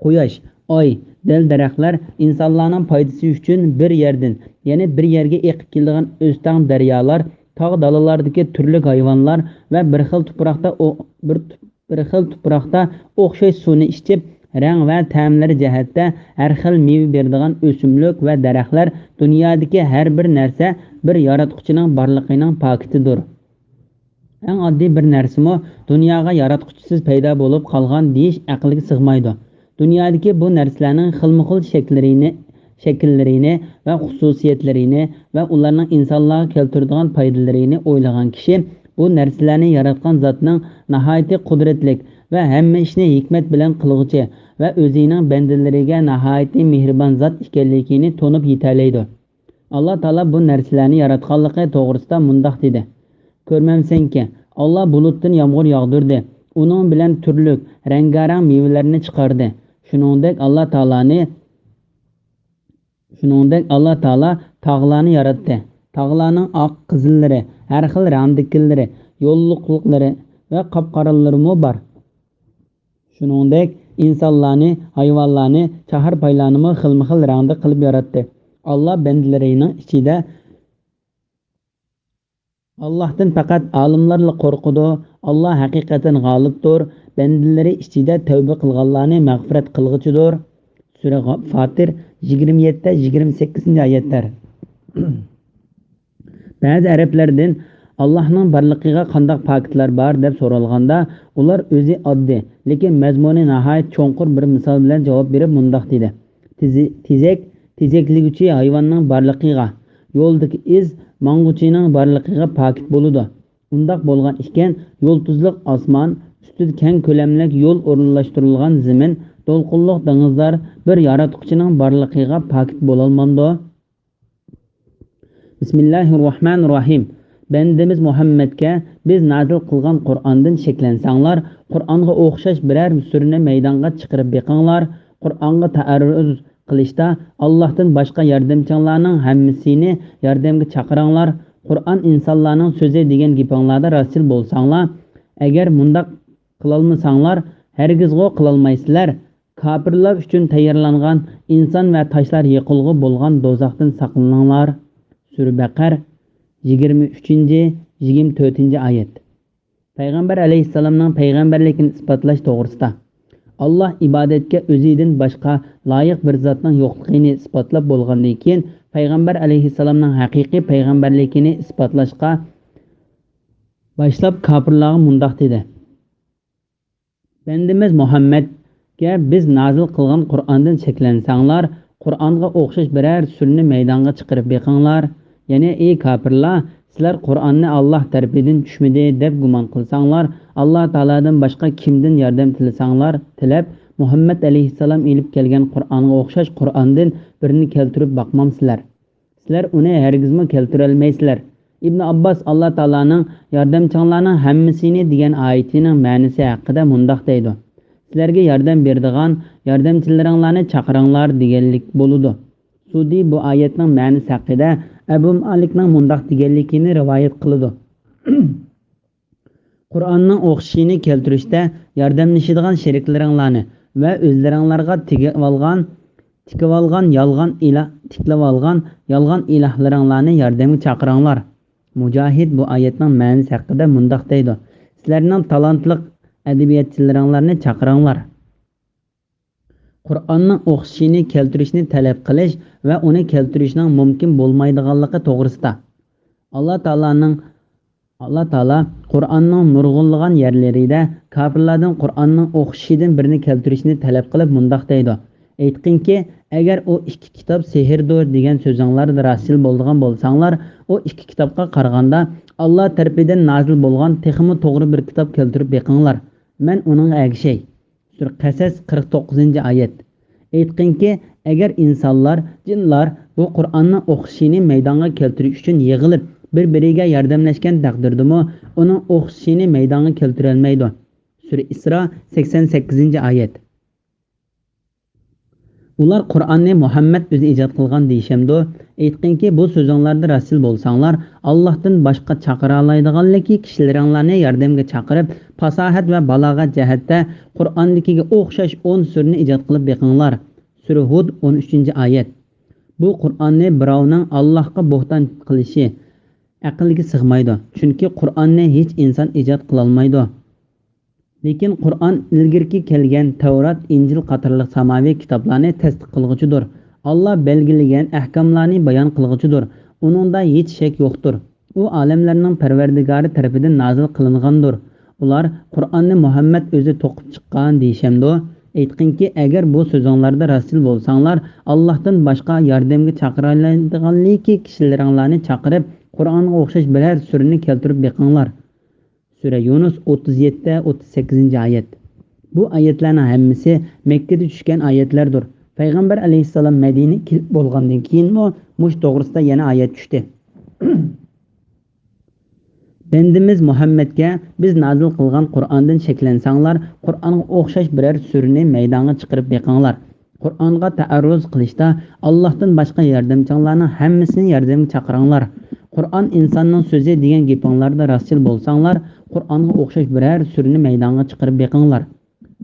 قۇياش، ئاي، دەل-دەرەخلەر، ئىنسانلارنىڭ پايدىسى ئۈچۈن بىر يەردىن يەنە بىر يەرگە ئېقىپ كېلىدىغان ئۆستەڭ دەريالار، تاغ-دالىلاردىكى تۈرلۈك ھايۋانلار ۋە بىر خىل تۇپراقتا ئو-، بىر تۇ-، بىر خىل تۇپراقتا ئوخشاش سۇنى ئىچىپ، رەڭ ۋە تەملىرى جەھەتتە ھەر خىل مېۋە بېرىدىغان ئۆسۈملۈك ۋە دەرەخلەر، دۇنيادىكى ھەر بىر نەرسە بىر ياراتقۇچىنىڭ بارلىقىنىڭ پاكىتىدۇر. ئەڭ ئاددىي بىر نەرسىمۇ دۇنياغا ياراتقۇچىسىز پەيدا بولۇپ قالغان دېيىش ئەقىلگە سىغمايدۇ. دۇنيادىكى بۇ نەرسىلەرنىڭ خىلمۇخىل شەكىللىرىنى، شەكىللىرىنى ۋە خۇسۇسىيەتلىرىنى ۋە ئۇلارنىڭ ئىنسانلارغا كەلتۈرىدىغان پايدىلىرىنى ئويلىغان كىشى بۇ نەرسىلەرنى ياراتقان زاتنىڭ ناھايىتى قۇدرەتلىك ۋە ھەممە ئىشنى ھېكمەت بىلەن قىلغۇچى ۋە ئۆزىنىڭ بەندىلىرىگە ناھايىتى مېھرىبان زات ئىكەنلىكىنى تونۇپ يېتەلەيدۇ. ئاللا تائالا بۇ نەرسىلەرنى ياراتقانلىقى توغرىسىدا مۇنداق دېدى: «كۆرمەمسەنكى، ئاللا بۇلۇتتىن يامغۇر ياغدۇردى، ئۇنىڭ بىلەن تۈرلۈك، رەڭگارەڭ مېۋىلەرنى چىقاردى. شۇنىڭدەك ئاللا تائالانى، شۇنىڭدەك ئاللا تائالا تاغلارنى ياراتتى. تاغلارنىڭ ئاق، قىزىللىرى، ھەر خىل رەڭدىكىلىرى، يوللۇقلۇقلىرى ۋە قاپقارىلىرىمۇ بار. شۇنىڭدەك ئىنسانلارنى، ھايۋانلارنى، چاھار پايلارنىمۇ خىلمۇخىل رەڭدە قىلىپ ياراتتى.» ئاللا بەندىلىرىنىڭ ئىچىدە، ئاللاھتىن پەقەت ئالىملارلا قورقىدۇ. ئاللا ھەقىقەتەن غالىبتۇر، بەندىلىرى ئىچىدە تەۋبە قىلغانلارنى مەغپىرەت قىلغۇچىدۇر. سۈرە غا-، فاتىر، يىگىرمە يەتتە، يىگىرمە سەككىزىنچى ئايەتلەر. بەزى ئەرەبلەردىن «ئاللاھنىڭ بارلىقىغا قانداق پاكىتلار بار؟» دەپ سورالغاندا، ئۇلار ئۆزى ئاددىي، لېكىن مەزمۇنى ناھايىتى چوڭقۇر بىر مىسال بىلەن جاۋاب بېرىپ مۇنداق دېدى: «تېزى-، تېزەك، تېزەكلىگۈچى ھايۋاننىڭ بارلىقىغا، يولدىكى ئىز، ماڭغۇچىنىڭ بارلىقىغا پاكىت بولىدۇ. ئۇنداق بولغان ئىكەن، يۇلتۇزلۇق ئاسمان، ئۈستىدە كەڭ كۆلەملىك يول ئورۇنلاشتۇرۇلغان زېمىن، دولقۇنلۇق دېڭىزلار بىر ياراتقۇچىنىڭ بارلىقىغا پاكىت بولالمامدۇ؟» بىسمىللاھىر راھمانىر راھىم. بەندىمىز مۇھەممەدكە بىز نازىل قىلغان قۇرئاندىن شەكلەنسەڭلار، قۇرئانغا ئوخشاش بىرەر سۈرىنى مەيدانغا چىقىرىپ بېقىڭلار. قۇرئانغا تەئەررۇز قىلىشتا ئاللاھتىن باشقا ياردەمچىڭلارنىڭ ھەممىسىنى ياردەمگە چاقىرىڭلار. قۇرئان ئىنسانلارنىڭ سۆزى دېگەن گېپىڭلاردا راستچىل بولساڭلار، ئەگەر مۇنداق قىلالمىساڭلار، ھەرگىزغۇ قىلالمايسىلەر. كاپىرلار ئۈچۈن تەييارلانغان ئىنسان ۋە تاشلار يېقىلغۇ بولغان دوزاختىن ساقلىنىڭلار. سۈرە بەقەر، يىگىرمە ئۈچىنچى، يىگىرمە تۆتىنچى ئايەت. پەيغەمبەر ئەلەيھىسسالامنىڭ پەيغەمبەرلىكىنى ئىسپاتلاش توغرىسىدا. ئاللا ئىبادەتكە ئۆزىدىن باشقا لايىق بىر زاتنىڭ يوقلۇقىنى ئىسپاتلاپ بولغاندىن كېيىن، پەيغەمبەر ئەلەيھىسسالامنىڭ ھەقىقىي پەيغەمبەرلىكىنى ئىسپاتلاشقا باشلاپ، كاپىرلارغا مۇنداق دېدى: بەندىمىز مۇھەممەدكە بىز نازىل قىلغان قۇرئاندىن شەكلەنسەڭلار، قۇرئانغا ئوخشاش بىرەر سۈرىنى مەيدانغا چىقىرىپ بېقىڭلار. يەنى، ئەي كاپىرلار، سىلەر قۇرئاننى ئاللا تەرىپىدىن چۈشمىدى دەپ گۇمان قىلساڭلار، ئاللا تائالادىن باشقا كىمدىن ياردەم تىلىسەڭلار تىلەپ، مۇھەممەد ئەلەيھىسسالام ئېلىپ كەلگەن قۇرئانغا ئوخشاش قۇرئاندىن بىرنى كەلتۈرۈپ باقمامسىلەر؟ سىلەر ئۇنى ھەرگىزمۇ كەلتۈرەلمەيسىلەر. ئىبنى ئابباس ئاللا تائالانىڭ «ياردەمچىڭلارنىڭ ھەممىسىنى» دېگەن ئايىتىنىڭ مەنىسى ھەققىدە مۇنداق دەيدۇ: «سىلەرگە ياردەم بېرىدىغان ياردەمچىلىرىڭلارنى چاقىرىڭلار» دېگەنلىك بولىدۇ. سۇدى بۇ ئايەتنىڭ مەنىسى ھەققىدە ئەبۇ مالىكنىڭ مۇنداق دېگەنلىكىنى رىۋايەت قىلىدۇ: قۇرئاننىڭ ئوخشىشىنى كەلتۈرۈشتە ياردەملىشىدىغان شېرىكلىرىڭلارنى ۋە ئۆزلىرىڭلارغا تېگىۋالغان، تىكىۋالغان يالغان ئىلا-، تىكلىۋالغان يالغان ئىلاھلىرىڭلارنى ياردەمگە چاقىرىڭلار. مۇجاھىد بۇ ئايەتنىڭ مەنىسى ھەققىدە مۇنداق دەيدۇ: سىلەرنىڭ تالانتلىق ئەدەبىياتچىلىرىڭلارنى چاقىرىڭلار. قۇرئاننىڭ ئوخشىشىنى كەلتۈرۈشنى تەلەپ قىلىش ۋە ئۇنى كەلتۈرۈشنىڭ مۇمكىن بولمايدىغانلىقى توغرىسىدا. ئاللا تائالانىڭ، ئاللا تائالا قۇرئاننىڭ نۇرغۇنلىغان يەرلىرىدە كاپىرلاردىن قۇرئاننىڭ ئوخشىشىدىن بىرنى كەلتۈرۈشنى تەلەپ قىلىپ مۇنداق دەيدۇ: ئېيتقىنكى، ئەگەر ئۇ ئىككى كىتاب سېھىردۇر دېگەن سۆزۈڭلار راستچىل بولىدىغان بولساڭلار، ئۇ ئىككى كىتابقا قارىغاندا ئاللا تەرىپىدىن نازىل بولغان تېخىمۇ توغرا بىر كىتاب كەلتۈرۈپ بېقىڭلار. مەن ئۇنىڭغا ئەگىشەي. سۈرە قەسەس، قىرىق توققۇزىنچى ئايەت. ئېيتقىنكى، ئەگەر ئىنسانلار، جىنلار بۇ قۇرئاننىڭ ئوخشىشىنى مەيدانغا كەلتۈرۈش ئۈچۈن يىغىلىپ، بىر-بىرىگە ياردەملەشكەن تەقدىردىمۇ، ئۇنىڭ ئوخشىشىنى مەيدانغا كەلتۈرەلمەيدۇ. سۈرە ئىسرا، سەكسەن سەككىزىنچى ئايەت. ئۇلار قۇرئاننى مۇھەممەد ئۆزى ئىجاد قىلغان دېيىشەمدۇ؟ ئېيتقىنكى، بۇ سۆزۈڭلاردا راستچىل بولساڭلار، ئاللاھتىن باشقا چاقىرالايدىغانلىكى كىشىلىرىڭلارنى ياردەمگە چاقىرىپ، پاساھەت ۋە بالاغەت جەھەتتە قۇرئاندىكىگە ئوخشاش ئون سۈرىنى ئىجاد قىلىپ بېقىڭلار. سۈرە ھۇد، ئون ئۈچىنچى ئايەت. بۇ قۇرئاننى بىراۋنىڭ ئاللاھقا بوھتان قىلىشى، ئەقىلگە سىغمايدۇ. چۈنكى قۇرئاننى ھېچ ئىنسان ئىجاد قىلالمايدۇ. لېكىن قۇرئان ئىلگىرىكى كەلگەن تەۋرات، ئىنجىل قاتارلىق ساماۋىي كىتابلارنى تەستىق قىلغۇچىدۇر. ئاللا بەلگىلىگەن ئەھكاملارنى بايان قىلغۇچىدۇر. ئۇنىڭدا ھېچ شەك يوقتۇر. ئۇ ئالەملەرنىڭ پەرۋەردىگارى تەرىپىدىن نازىل قىلىنغاندۇر. ئۇلار قۇرئاننى مۇھەممەد ئۆزى توقۇپ چىققان دېيىشەمدۇ؟ ئېيتقىنكى، ئەگەر بۇ سۆزۈڭلاردا راستچىل بولساڭلار، ئاللاھتىن باشقا ياردەمگە چاقىرالايدىغانلىكى كىشىلىرىڭلارنى چاقىرىپ، قۇرئانغا ئوخشاش بىرەر سۈرىنى كەلتۈرۈپ بېقىڭلار. سۈرە يۇنۇس، ئوتتۇز يەتتە، ئوتتۇز سەككىزىنچى ئايەت. بۇ ئايەتلەرنىڭ ھەممىسى مەككىدە چۈشكەن ئايەتلەردۇر. پەيغەمبەر ئەلەيھىسسالام مەدىنىگە كېلىپ بولغاندىن كېيىنمۇ مۇشۇ توغرىسىدا يەنە ئايەت چۈشتى. بەندىمىز مۇھەممەدكە بىز نازىل قىلغان قۇرئاندىن شەكلەنسەڭلار، قۇرئانغا ئوخشاش بىرەر سۈرىنى مەيدانغا چىقىرىپ بېقىڭلار. قۇرئانغا تەئەررۇز قىلىشتا ئاللاھتىن باشقا ياردەمچىڭلارنىڭ ھەممىسىنى ياردەمگە چاقىرىڭلار. قۇرئان ئىنساننىڭ سۆزى دېگەن گېپىڭلاردا راستچىل بولساڭلار، قۇرئانغا ئوخشاش بىرەر سۈرىنى مەيدانغا چىقىرىپ بېقىڭلار.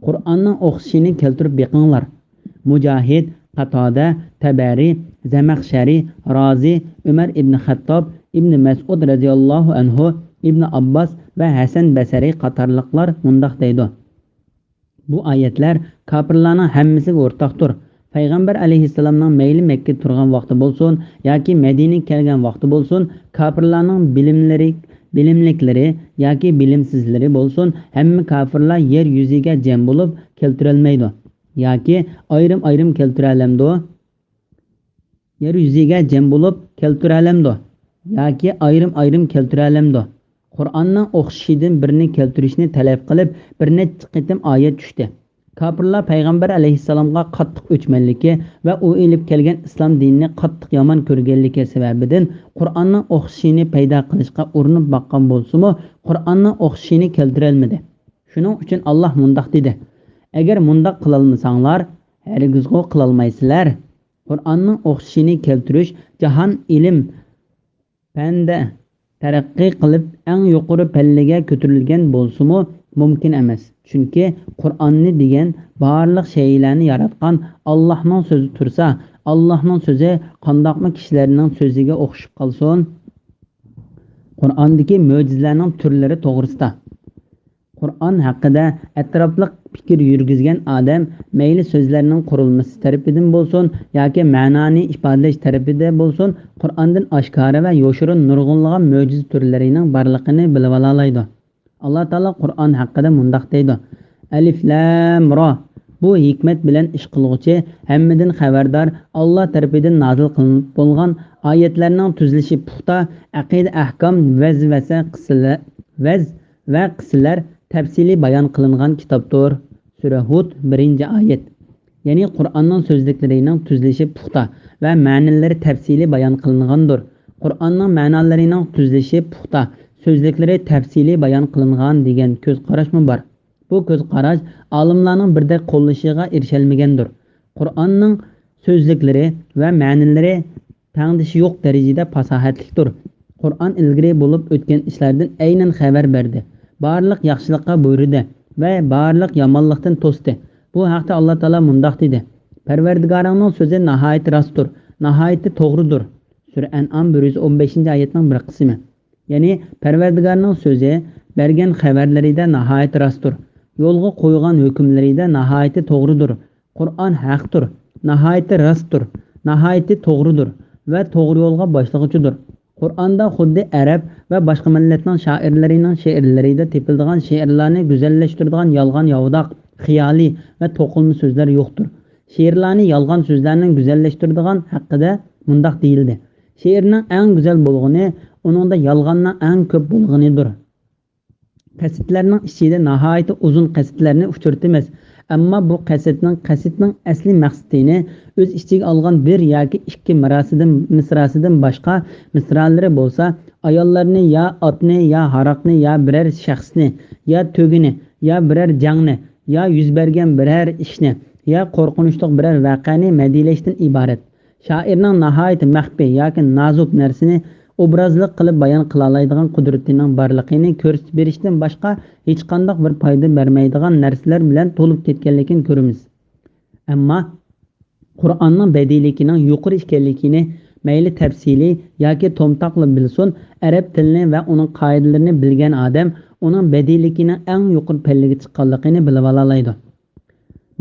قۇرئاننىڭ ئوخشىشىنى كەلتۈرۈپ بېقىڭلار. مۇجاھىد، قاتادە، تەبەرى، زەمەخشەرى، رازى، ئۆمەر ئىبنى خەتتاب، ئىبنى مەسئۇد رەزىياللاھۇ ئەنھۇ، ئىبنى ئابباس ۋە ھەسەن بەسەرى قاتارلىقلار مۇنداق دەيدۇ: بۇ ئايەتلەر كاپىرلارنىڭ ھەممىسىگە ئورتاقتۇر. پەيغەمبەر ئەلەيھىسسالامنىڭ مەيلى مەككىدە تۇرغان ۋاقتى بولسۇن ياكى مەدىنىگە كەلگەن ۋاقتى بولسۇن، كاپىرلارنىڭ بىلىملىرى، بىلىملىكلىرى ياكى بىلىمسىزلىرى بولسۇن، ھەممە كاپىرلار يەر يۈزىگە جەم بولۇپ كەلتۈرەلمەيدۇ. ياكى ئايرىم-ئايرىم كەلتۈرەلەمدۇ؟ يەر يۈزىگە جەم بولۇپ كەلتۈرەلەمدۇ؟ ياكى ئايرىم-ئايرىم كەلتۈرەلەمدۇ؟ قۇرئاننىڭ ئوخشىشىدىن بىرنى كەلتۈرۈشنى تەلەپ قىلىپ، بىر نەچچە قېتىم ئايەت چۈشتى. كاپىرلار پەيغەمبەر ئەلەيھىسسالامغا قاتتىق ئۆچمەنلىكى ۋە ئۇ ئېلىپ كەلگەن ئىسلام دىنىنى قاتتىق يامان كۆرگەنلىكى سەۋەبىدىن، قۇرئاننىڭ ئوخشىشىنى پەيدا قىلىشقا ئۇرۇنۇپ باققان بولسىمۇ، قۇرئاننىڭ ئوخشىشىنى كەلتۈرەلمىدى. شۇنىڭ ئۈچۈن ئاللاھ مۇنداق دېدى: ئەگەر مۇنداق قىلالمىساڭلار، ھەرگىزغۇ قىلالمايسىلەر. قۇرئاننىڭ ئوخشىشىنى كەلتۈرۈش جاھان ئىلىم، پەندە تەرەققىي قىلىپ، ئەڭ يۇقىرى پەللىگە كۆتۈرۈلگەن بولسىمۇ مۇمكىن ئەمەس. چۈنكى قۇرئاننى دېگەن بارلىق شەيئىلەرنى ياراتقان ئاللاھنىڭ سۆزى تۇرسا، ئاللاھنىڭ سۆزى قانداقمۇ كىشىلەرنىڭ سۆزىگە ئوخشىشىپ قالسۇن؟ قۇرئاندىكى مۆجىزىلەرنىڭ تۈرلىرى توغرىسىدا. قۇرئان ھەققىدە ئەتراپلىق پىكىر يۈرگۈزگەن ئادەم مەيلى سۆزلەرنىڭ قۇرۇلمىسى تەرىپىدىن بولسۇن ياكى مەنانى ئىپادىلەش تەرىپىدە بولسۇن، قۇرئاندىن ئاشكارا ۋە يوشۇرۇن نۇرغۇنلىغان مۆجىزە تۈرلىرىنىڭ بارلىقىنى بىلىۋالالايدۇ. ئاللا تائالا قۇرئان ھەققىدە مۇنداق دەيدۇ: ئەلىف لام را. بۇ ھېكمەت بىلەن ئىش قىلغۇچى، ھەممىدىن خەۋەردار، ئاللا تەرىپىدىن نازىل قىلىنىپ بولغان ئايەتلەرنىڭ تۈزۈلۈشى پۇختا، ئەقىدە ئەھكام، ۋەز ۋەسە قىسىلە-، ۋەز ۋە قىسىلەر تەپسىلىي بايان قىلىنغان كىتابتۇر. سۈرە ھۇد، بىرىنچى ئايەت. يەنى قۇرئاننىڭ سۆزلۈكلىرىنىڭ تۈزۈلۈشى پۇختا ۋە مەنىلىرى تەپسىلىي بايان قىلىنغاندۇر. قۇرئاننىڭ مەنالىرىنىڭ تۈزۈلۈشى پۇختا، سۆزلۈكلىرى تەپسىلىي بايان قىلىنغان دېگەن كۆز قاراشمۇ بار. بۇ كۆز قاراش ئالىملارنىڭ بىردەك قوللىشىغا ئېرىشەلمىگەندۇر. قۇرئاننىڭ سۆزلۈكلىرى ۋە مەنىلىرى تەڭدىشى يوق دەرىجىدە پاساھەتلىكتۇر. قۇرئان ئىلگىرى بولۇپ ئۆتكەن ئىشلاردىن ئەينەن خەۋەر بەردى. بارلىق ياخشىلىققا بۇيرۇدى ۋە بارلىق يامانلىقتىن توستى. بۇ ھەقتە ئاللا تائالا مۇنداق دېدى: پەرۋەردىگارىڭنىڭ سۆزى ناھايىتى راستتۇر، ناھايىتى توغرىدۇر. سۈرە ئەنئام، بىر يۈز ئون بەشىنچى ئايەتنىڭ بىر قىسمى. يەنى پەرۋەردىگارنىڭ سۆزى، بەرگەن خەۋەرلىرىدە ناھايىتى راستتۇر. يولغا قويغان ھۆكۈملىرىدە ناھايىتى توغرىدۇر. قۇرئان ھەقتۇر، ناھايىتى راستتۇر، ناھايىتى توغرىدۇر ۋە توغرا يولغا باشلىغۇچىدۇر. قۇرئاندا خۇددى ئەرەب ۋە باشقا مىللەتنىڭ شائىرلىرىنىڭ شېئىرلىرىدا تېپىلىدىغان شېئىرلارنى گۈزەللەشتۈرىدىغان يالغان-ياۋىداق، خىيالىي ۋە توقۇلما سۆزلەر يوقتۇر. شېئىرلارنى يالغان سۆزلەرنىڭ گۈزەللەشتۈرىدىغان ھەققىدە مۇنداق دېيىلدى: شېئىرنىڭ ئەڭ گۈزەل بولغىنى ئۇنىڭدا يالغاننىڭ ئەڭ كۆپ بولغىنىدۇر. قەسىتلەرنىڭ ئىچىدە ناھايىتى ئۇزۇن قەسىتلەرنى ئۇچرىتىمىز. ئەمما بۇ قەسىدنىڭ، قەسىدنىڭ ئەسلى مەقسىتىنى ئۆز ئىچىگە ئالغان بىر ياكى ئىككى مىراسىدىن، مىسراسىدىن باشقا مىسرالىرى بولسا، ئاياللارنى يا ئاتنى، يا ھاراقنى، يا بىرەر شەخسنى، يا تۆگىنى، يا بىرەر جەڭنى، يا يۈز بەرگەن بىرەر ئىشنى، يا قورقۇنچلۇق بىرەر ۋەقەنى مەدھىيەلەشتىن ئىبارەت. شائىرنىڭ ناھايىتى مەخپىي ياكى نازۇك نەرسىنى ئوبرازلىق قىلىپ بايان قىلالايدىغان قۇدرىتىنىڭ بارلىقىنى كۆرسىتىپ بېرىشتىن باشقا ھېچقانداق بىر پايدا بەرمەيدىغان نەرسىلەر بىلەن تولۇپ كەتكەنلىكىنى كۆرىمىز. ئەمما قۇرئاننىڭ بەدىئىيلىكىنىڭ يۇقىرى ئىكەنلىكىنى مەيلى تەپسىلىي ياكى تومتاقلا بىلسۇن، ئەرەب تىلىنى ۋە ئۇنىڭ قائىدىلىرىنى بىلگەن ئادەم ئۇنىڭ بەدىئىيلىكىنىڭ ئەڭ يۇقىرى پەللىگە چىققانلىقىنى بىلىۋالالايدۇ.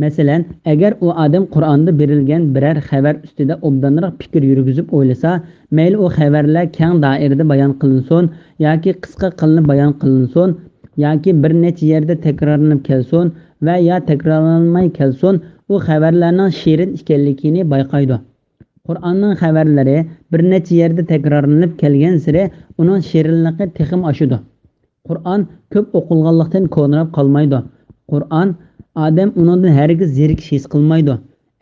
مەسىلەن، ئەگەر ئۇ ئادەم قۇرئاندا بېرىلگەن بىرەر خەۋەر ئۈستىدە ئوبدانراق پىكىر يۈرگۈزۈپ ئويلىسا، مەيلى ئۇ خەۋەرلەر كەڭ دائىرىدە بايان قىلىنسۇن ياكى قىسقا قىلىنىپ بايان قىلىنسۇن، ياكى بىر نەچچە يەردە تەكرارلىنىپ كەلسۇن ۋە يا تەكرارلانماي كەلسۇن، ئۇ خەۋەرلەرنىڭ شېرىن ئىكەنلىكىنى بايقايدۇ. قۇرئاننىڭ خەۋەرلىرى بىر نەچچە يەردە تەكرارلىنىپ كەلگەنسېرى ئۇنىڭ شېرىنلىقى تېخىمۇ ئاشىدۇ. قۇرئان كۆپ ئوقۇلغانلىقتىن كونىراپ قالمايدۇ. قۇرئان ئادەم ئۇنىڭدىن ھەرگىز زېرىكىش ھېس قىلمايدۇ.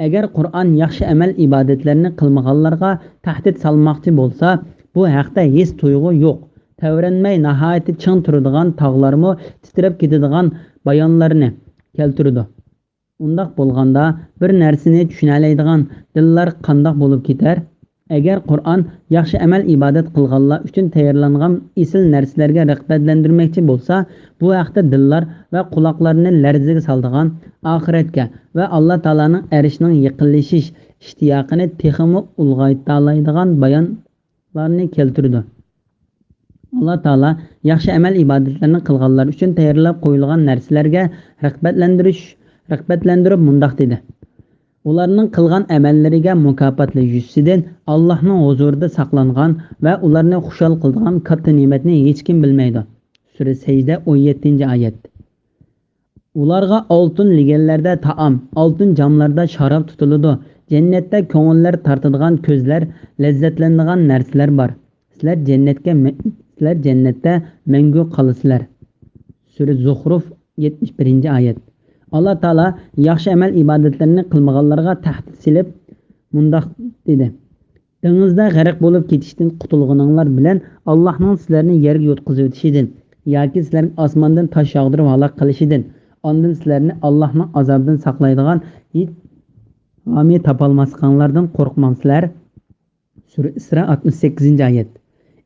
ئەگەر قۇرئان ياخشى ئەمەل ئىبادەتلەرنى قىلمىغانلارغا تەھدىت سالماقچى بولسا، بۇ ھەقتە ھېس تۇيغۇ يوق. تەۋرەنمەي ناھايىتى چىڭ تۇرىدىغان تاغلارمۇ تىترەپ كېتىدىغان بايانلارنى كەلتۈرىدۇ. ئۇنداق بولغاندا، بىر نەرسىنى چۈشىنەلەيدىغان دىللار قانداق بولۇپ كېتەر؟ ئەگەر قۇرئان ياخشى ئەمەل ئىبادەت قىلغانلار ئۈچۈن تەييارلانغان ئېسىل نەرسىلەرگە رىغبەتلەندۈرمەكچى بولسا، بۇ ھەقتە دىللار ۋە قۇلاقلارنى لەرزىگە سالىدىغان، ئاخىرەتكە ۋە ئاللا تائالانىڭ ئەرشىنىڭ يېقىنلىشىش ئىشتىياقىنى تېخىمۇ ئۇلغايتالايدىغان بايان لارنى كەلتۈرىدۇ. ئاللا تائالا ياخشى ئەمەل ئىبادەتلەرنى قىلغانلار ئۈچۈن تەييارلاپ قويۇلغان نەرسىلەرگە رىغبەتلەندۈرۈش، رىغبەتلەندۈرۈپ مۇنداق دېدى: ئۇلارنىڭ قىلغان ئەمەللىرىگە مۇكاپاتلاش يۈزىسىدىن ئاللاھنىڭ ھۇزۇرىدا ساقلانغان ۋە ئۇلارنى خۇشال قىلىدىغان كاتتا نېمەتنى ھېچكىم بىلمەيدۇ. سۈرە سەجدە، ئون يەتتىنچى ئايەت. ئۇلارغا ئالتۇن لېگەنلەردە تائام، ئالتۇن جاملاردا شاراب تۇتۇلىدۇ. جەننەتتە كۆڭۈللەر تارتىدىغان كۆزلەر، لەززەتلىنىدىغان نەرسىلەر بار. سىلەر جەننەتكە مە-، سىلەر جەننەتتە مەڭگۈ قالىسىلەر. سۈرە زۇخرۇف، يەتمىش بىرىنچى ئايەت. ئاللا تائالا ياخشى ئەمەل ئىبادەتلەرنى قىلمىغانلارغا تەھدىت سېلىپ مۇنداق دېدى: دېڭىزدا غەرق بولۇپ كېتىشتىن قۇتۇلغىنىڭلار بىلەن ئاللاھنىڭ سىلەرنى يەرگە يوتقۇزۇۋېتىشىدىن ياكى سىلەرگە ئاسماندىن تاش ياغدۇرۇپ ھالاك قىلىشىدىن، ئاندىن سىلەرنى ئاللاھنىڭ ئازابىدىن ساقلايدىغان ھېچ ھامى تاپالماسلىقىڭلاردىن قورقمامسىلەر؟ سۈرە ئىسرا، ئاتمىش سەككىزىنچى ئايەت.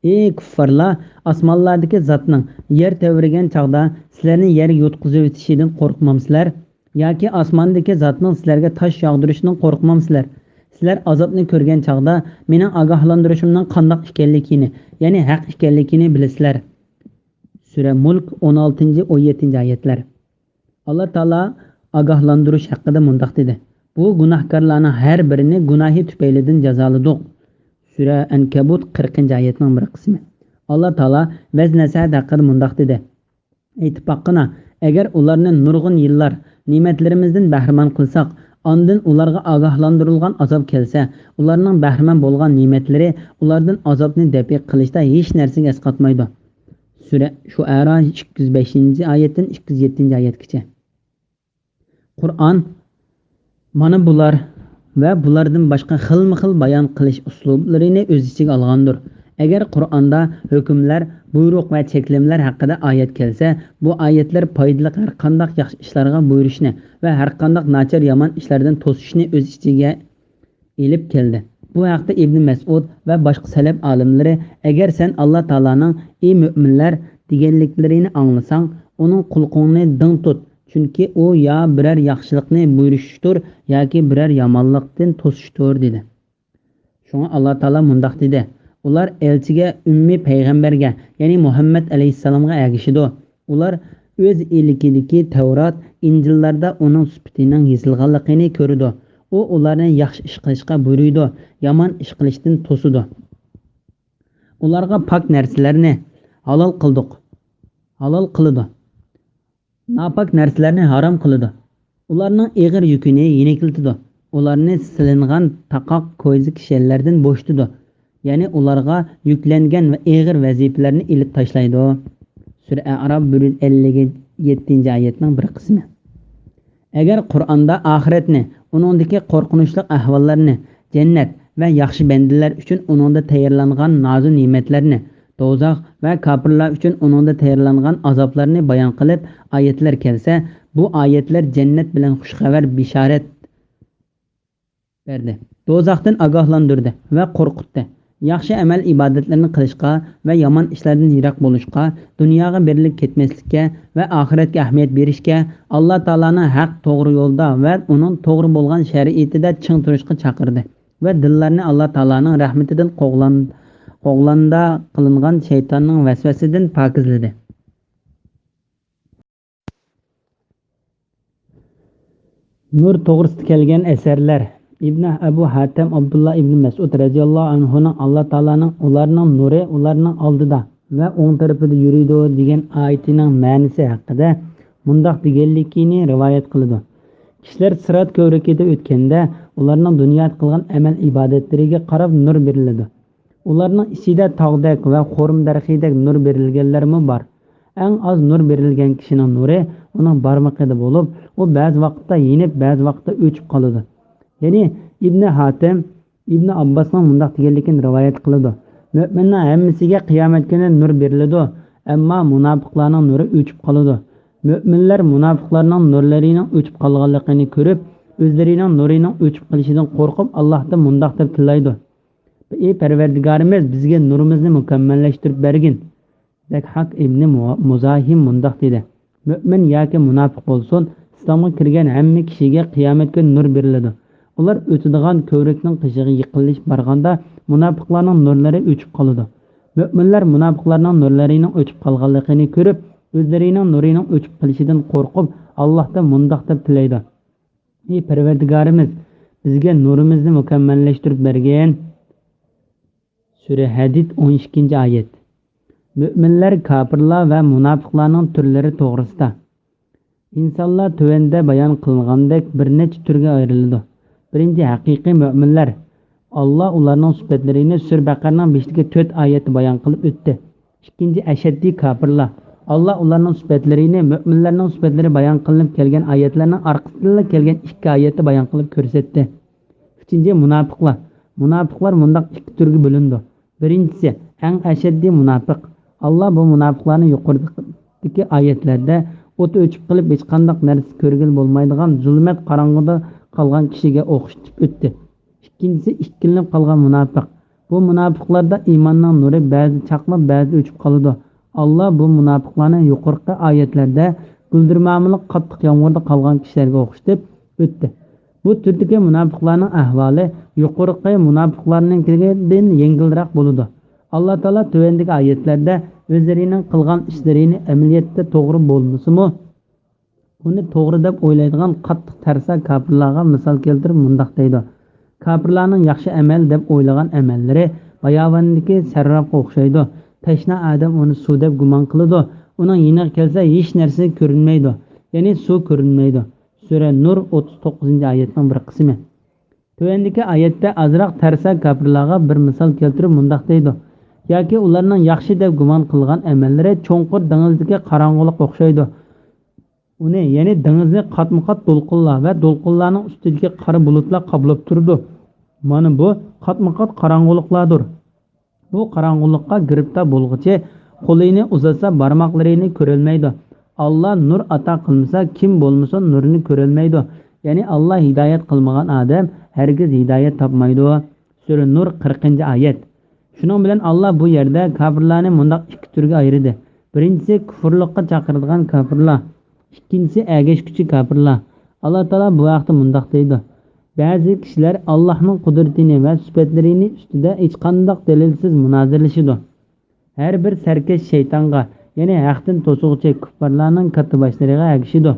ئى كۇففارلار، ئاسمانلاردىكى زاتنىڭ يەر تەۋرىگەن چاغدا سىلەرنى يەرگە يوتقۇزۇۋېتىشىدىن قورقمامسىلەر؟ ياكى ئاسماندىكى زاتنىڭ سىلەرگە تاش ياغدۇرۇشىدىن قورقمامسىلەر؟ سىلەر ئازابنى كۆرگەن چاغدا مېنىڭ ئاگاھلاندۇرۇشۇمنىڭ قانداق ئىكەنلىكىنى، يەنى ھەق ئىكەنلىكىنى بىلىسىلەر. سۈرە مۇلك، ئون ئالتىنچى، ئون يەتتىنچى ئايەتلەر. ئاللا تائالا ئاگاھلاندۇرۇش ھەققىدە مۇنداق دېدى: بۇ گۇناھكارلارنىڭ ھەر بىرىنى گۇناھى تۈپەيلىدىن جازالىدۇق. سۈرە ئەنكەبۇت، قىرىقىنچى ئايەتنىڭ بىر قىسمى. ئاللا تائالا ۋەز نەسىھەت ھەققىدە مۇنداق دېدى: ئېيتىپ باققىنا، ئەگەر ئۇلارنى نۇرغۇن يىللار نېمەتلىرىمىزدىن بەھرىمەن قىلساق، ئاندىن ئۇلارغا ئاگاھلاندۇرۇلغان ئازاب كەلسە، ئۇلارنىڭ بەھرىمەن بولغان نېمەتلىرى ئۇلاردىن ئازابنى دەپئى قىلىشتا ھېچ نەرسىگە ئەسقاتمايدۇ. سۈرە شۇئەرا، ئىككى يۈز بەشىنچى ئايەتتىن ئىككى يۈز يەتتىنچى ئايەتكىچە. قۇرئان مانا بۇلار ۋە بۇلاردىن باشقا خىلمۇ خىل بايان قىلىش ئۇسلۇبلىرىنى ئۆز ئىچىگە ئالغاندۇر. ئەگەر قۇرئاندا ھۆكۈملەر، بۇيرۇق ۋە چەكلىمىلەر ھەققىدە ئايەت كەلسە، بۇ ئايەتلەر پايدىلىق ھەرقانداق ياخشى ئىشلارغا بۇيرۇشنى ۋە ھەرقانداق ناچار يامان ئىشلاردىن توسۇشنى ئۆز ئىچىگە ئېلىپ كەلدى. بۇ ھەقتە ئىبنى مەسئۇد ۋە باشقا سەلەپ ئالىملىرى: ئەگەر سەن ئاللا تائالانىڭ، ئى مۆمىنلەر، دېگەنلىكلىرىنى ئاڭلىساڭ، ئۇنىڭ قۇلىقىڭنى دىڭ تۇت، چۈنكى ئۇ يا بىرەر ياخشىلىقنى بۇيرۇشتۇر ياكى بىرەر يامانلىقتىن توسۇشتۇر، دېدى. شۇڭا ئاللا تائالا مۇنداق دېدى: ئۇلار ئەلچىگە، ئۈممى پەيغەمبەرگە، يەنى مۇھەممەد ئەلەيھىسسالامغا ئەگىشىدۇ. ئۇلار ئۆز ئىلكىدىكى تەۋرات، ئىنجىللاردا ئۇنىڭ سۈپىتىنىڭ يېزىلغانلىقىنى كۆرىدۇ. ئۇ ئۇلارنى ياخشى ئىش قىلىشقا بۇيرۇيدۇ، يامان ئىش قىلىشتىن توسىدۇ. ئۇلارغا پاك نەرسىلەرنى ھالال قىلدۇق، ھالال قىلىدۇ. ناپاك نەرسىلەرنى ھارام قىلىدۇ. ئۇلارنىڭ ئېغىر يۈكىنى يېنىكلىتىدۇ. ئۇلارنى سېلىنغان تاقاق، كويزا كىشەنلەردىن بوشىتىدۇ. يەنى ئۇلارغا يۈكلەنگەن ۋە ئېغىر ۋەزىپىلەرنى ئېلىپ تاشلايدۇ. سۈرە ئەئراف، بىر يۈز ئەللىك يەتتىنچى ئايەتنىڭ بىر قىسمى. ئەگەر قۇرئاندا ئاخىرەتنى، ئۇنىڭدىكى قورقۇنچلۇق ئەھۋاللارنى، جەننەت ۋە ياخشى بەندىلەر ئۈچۈن ئۇنىڭدا تەييارلانغان نازۇ نېمەتلەرنى، دوزاخ ۋە كاپىرلار ئۈچۈن ئۇنىڭدا تەييارلانغان ئازابلارنى بايان قىلىپ ئايەتلەر كەلسە، بۇ ئايەتلەر جەننەت بىلەن خۇشخەۋەر، بېشارەت بەردى. دوزاختىن ئاگاھلاندۇردى ۋە قورقۇتتى. ياخشى ئەمەل ئىبادەتلەرنى قىلىشقا ۋە يامان ئىشلاردىن يىراق بولۇشقا، دۇنياغا بېرىلىپ كەتمەسلىككە ۋە ئاخىرەتكە ئەھمىيەت بېرىشكە، ئاللا تائالانىڭ ھەق توغرا يولدا ۋە ئۇنىڭ توغرا بولغان شەرىئىتىدە چىڭ تۇرۇشقا چاقىردى ۋە دىللارنى ئاللا تائالانىڭ رەھمىتىدىن قوغلان-، قوغلاندا قىلىنغان شەيتاننىڭ ۋەسۋەسىدىن پاكىزلىدى. نۇر توغرىسىدا كەلگەن ئەسەرلەر. ئىبنى ئەبۇ ھاتەم ئابدۇللا ئىبنى مەسئۇد رەزىياللاھۇ ئەنھۇنىڭ ئاللا تائالانىڭ ئۇلارنىڭ نۇرى ئۇلارنىڭ ئالدىدا ۋە ئوڭ تەرىپىدە يۈرىدۇ دېگەن ئايىتىنىڭ مەنىسى ھەققىدە مۇنداق دېگەنلىكىنى رىۋايەت قىلىدۇ. كىشىلەر سىرات كۆۋرۈكىدە ئۆتكەندە، ئۇلارنىڭ دۇنيادا قىلغان ئەمەل ئىبادەتلىرىگە قاراپ نۇر بېرىلىدۇ. ئۇلارنىڭ ئىچىدە تاغدەك ۋە خورما دەرىخىدەك نۇر بېرىلگەنلەرمۇ بار. ئەڭ ئاز نۇر بېرىلگەن كىشىنىڭ نۇرى ئۇنىڭ بارمىقىدا بولۇپ، ئۇ بەزى ۋاقىتتا يېنىپ، بەزى ۋاقىتتا ئۆچۈپ قالىدۇ. يەنى ئىبنى ھاتىم ئىبنى ئابباسنىڭ مۇنداق دېگەنلىكىنى رىۋايەت قىلىدۇ: مۆمىننىڭ ھەممىسىگە قىيامەت كۈنى نۇر بېرىلىدۇ، ئەمما مۇناپىقلارنىڭ نۇرى ئۆچۈپ قالىدۇ. مۆمىنلەر مۇناپىقلارنىڭ نۇرلىرىنىڭ ئۆچۈپ قالغانلىقىنى كۆرۈپ، ئۆزلىرىنىڭ نۇرىنىڭ ئۆچۈپ قېلىشىدىن قورقۇپ، ئاللاھتىن مۇنداق دەپ تىلەيدۇ: ئى پەرۋەردىگارىمىز، بىزگە نۇرىمىزنى مۇكەممەللەشتۈرۈپ بەرگىن. زەكھاك ئىبنى مۇ-، مۇزاھىم مۇنداق دېدى: مۆمىن ياكى مۇناپىق بولسۇن، ئىسلامغا كىرگەن ھەممە كىشىگە قىيامەت كۈنى نۇر بېرىلىدۇ. ئۇلار ئۆتىدىغان كۆۋرۈكنىڭ قېشىغا يېقىنلىشىپ بارغاندا، مۇناپىقلارنىڭ نۇرلىرى ئۆچۈپ قالىدۇ. مۆمىنلەر مۇناپىقلارنىڭ نۇرلىرىنىڭ ئۆچۈپ قالغانلىقىنى كۆرۈپ، ئۆزلىرىنىڭ نۇرىنىڭ ئۆچۈپ قېلىشىدىن قورقۇپ، ئاللاھتىن مۇنداق دەپ تىلەيدۇ: ئى پەرۋەردىگارىمىز، بىزگە نۇرىمىزنى مۇكەممەللەشتۈرۈپ بەرگىن. سۈرە ھەدىد، ئون ئىككىنچى ئايەت. مۆمىنلەر، كاپىرلار ۋە مۇناپىقلارنىڭ تۈرلىرى توغرىسىدا. ئىنسانلار تۆۋەندە بايان قىلىنغاندەك بىر نەچچە تۈرگە ئايرىلىدۇ. بىرىنچى، ھەقىقىي مۆمىنلەر. ئاللا ئۇلارنىڭ سۈپەتلىرىنى سۈرە بەقەرىنىڭ بېشىدىكى تۆت ئايەتتە بايان قىلىپ ئۆتتى. ئىككىنچى، ئەشەددىي كاپىرلار. ئاللا ئۇلارنىڭ سۈپەتلىرىنى، مۆمىنلەرنىڭ سۈپەتلىرى بايان قىلىنىپ كەلگەن ئايەتلەرنىڭ ئارقىسىدىنلا كەلگەن ئىككى ئايەتتە بايان قىلىپ كۆرسەتتى. ئۈچىنچى، مۇناپىقلار. مۇناپىقلار مۇنداق ئىككى تۈرگە بۆلۈنىدۇ. بىرىنچىسى، ئەڭ ئەشەددىي مۇناپىق. ئاللا بۇ مۇناپىقلارنى يۇقىرىدىكى ئايەتلەردە ئوت ئۆچۈپ قېلىپ، ھېچقانداق نەرسە كۆرگىلى بولمايدىغان زۇلمەت قاراڭغۇدا قالغان كىشىگە ئوخشىتىپ ئۆتتى. ئىككىنچىسى، ئىككىلىنىپ قالغان مۇناپىق. بۇ مۇناپىقلاردا ئىماننىڭ نۇرى بەزىدە چاقناپ، بەزىدە ئۆچۈپ قالىدۇ. ئاللا بۇ مۇناپىقلارنى يۇقىرىقى ئايەتلەردە گۈلدۈرمامىلىق قاتتىق يامغۇردا قالغان كىشىلەرگە ئوخشىتىپ ئۆتتى. بۇ تۈردىكى مۇناپىقلارنىڭ ئەھۋالى يۇقىرىقى مۇناپىقلارنىڭكىدىن يەڭگىلرەك بولىدۇ. ئاللا تائالا تۆۋەندىكى ئايەتلەردە ئۆزلىرىنىڭ قىلغان ئىشلىرىنى ئەمەلىيەتتە توغرا بولمىسىمۇ، ئۇنى توغرا دەپ ئويلايدىغان قاتتىق تەرسا كاپىرلارغا مىسال كەلتۈرۈپ مۇنداق دەيدۇ: كاپىرلارنىڭ ياخشى ئەمەل دەپ ئويلىغان ئەمەللىرى باياۋاندىكى سەرراپقا ئوخشايدۇ. تەشنا ئادەم ئۇنى سۇ دەپ گۇمان قىلىدۇ. ئۇنىڭ يېنىغا كەلسە، ھېچ نەرسە كۆرۈنمەيدۇ، يەنى سۇ كۆرۈنمەيدۇ. سۈرە نۇر، ئوتتۇز توققۇزىنچى ئايەتنىڭ بىر قىسمى. تۆۋەندىكى ئايەتتە ئازراق تەرسا كاپىرلارغا بىر مىسال كەلتۈرۈپ مۇنداق دەيدۇ: ياكى ئۇلارنىڭ ياخشى دەپ گۇمان قىلغان ئەمەللىرى چوڭقۇر دېڭىزدىكى قاراڭغۇلۇققا ئوخشايدۇ. ئۇنى، يەنى دېڭىزنى قاتمۇقات دولقۇنلار ۋە دولقۇنلارنىڭ ئۈستىدىكى قارا بۇلۇتلار قاپلاپ تۇرىدۇ. مانا بۇ قاتمۇقات قاراڭغۇلۇقلاردۇر. بۇ قاراڭغۇلۇققا گىرىپتار بولغۇچى قولىنى ئۇزاتسا، بارماقلىرىنى كۆرەلمەيدۇ. ئاللا نۇر ئاتا قىلمىسا، كىم بولمىسۇن نۇرنى كۆرەلمەيدۇ. يەنى ئاللا ھىدايەت قىلمىغان ئادەم ھەرگىز ھىدايەت تاپمايدۇ. سۈرە نۇر، قىرىقىنچى ئايەت. شۇنىڭ بىلەن ئاللا بۇ يەردە كاپىرلارنى مۇنداق ئىككى تۈرگە ئايرىدى. بىرىنچىسى كۇفۇرلۇققا چاقىرىدىغان كاپىرلار. ئىككىنچىسى ئەگەشكۈچى كاپىرلار. ئاللا تائالا بۇ ھەقتە مۇنداق دەيدۇ: بەزى كىشىلەر ئاللاھنىڭ قۇدرىتىنى ۋە سۈپەتلىرىنى ئۈستىدە ھېچقانداق دەلىلسىز مۇنازىرىلىشىدۇ. ھەر بىر سەركەش شەيتانغا، يەنى ھەقتىن توسۇغۇچى كۇپپارلارنىڭ كاتتىباشلىرىغا ئەگىشىدۇ.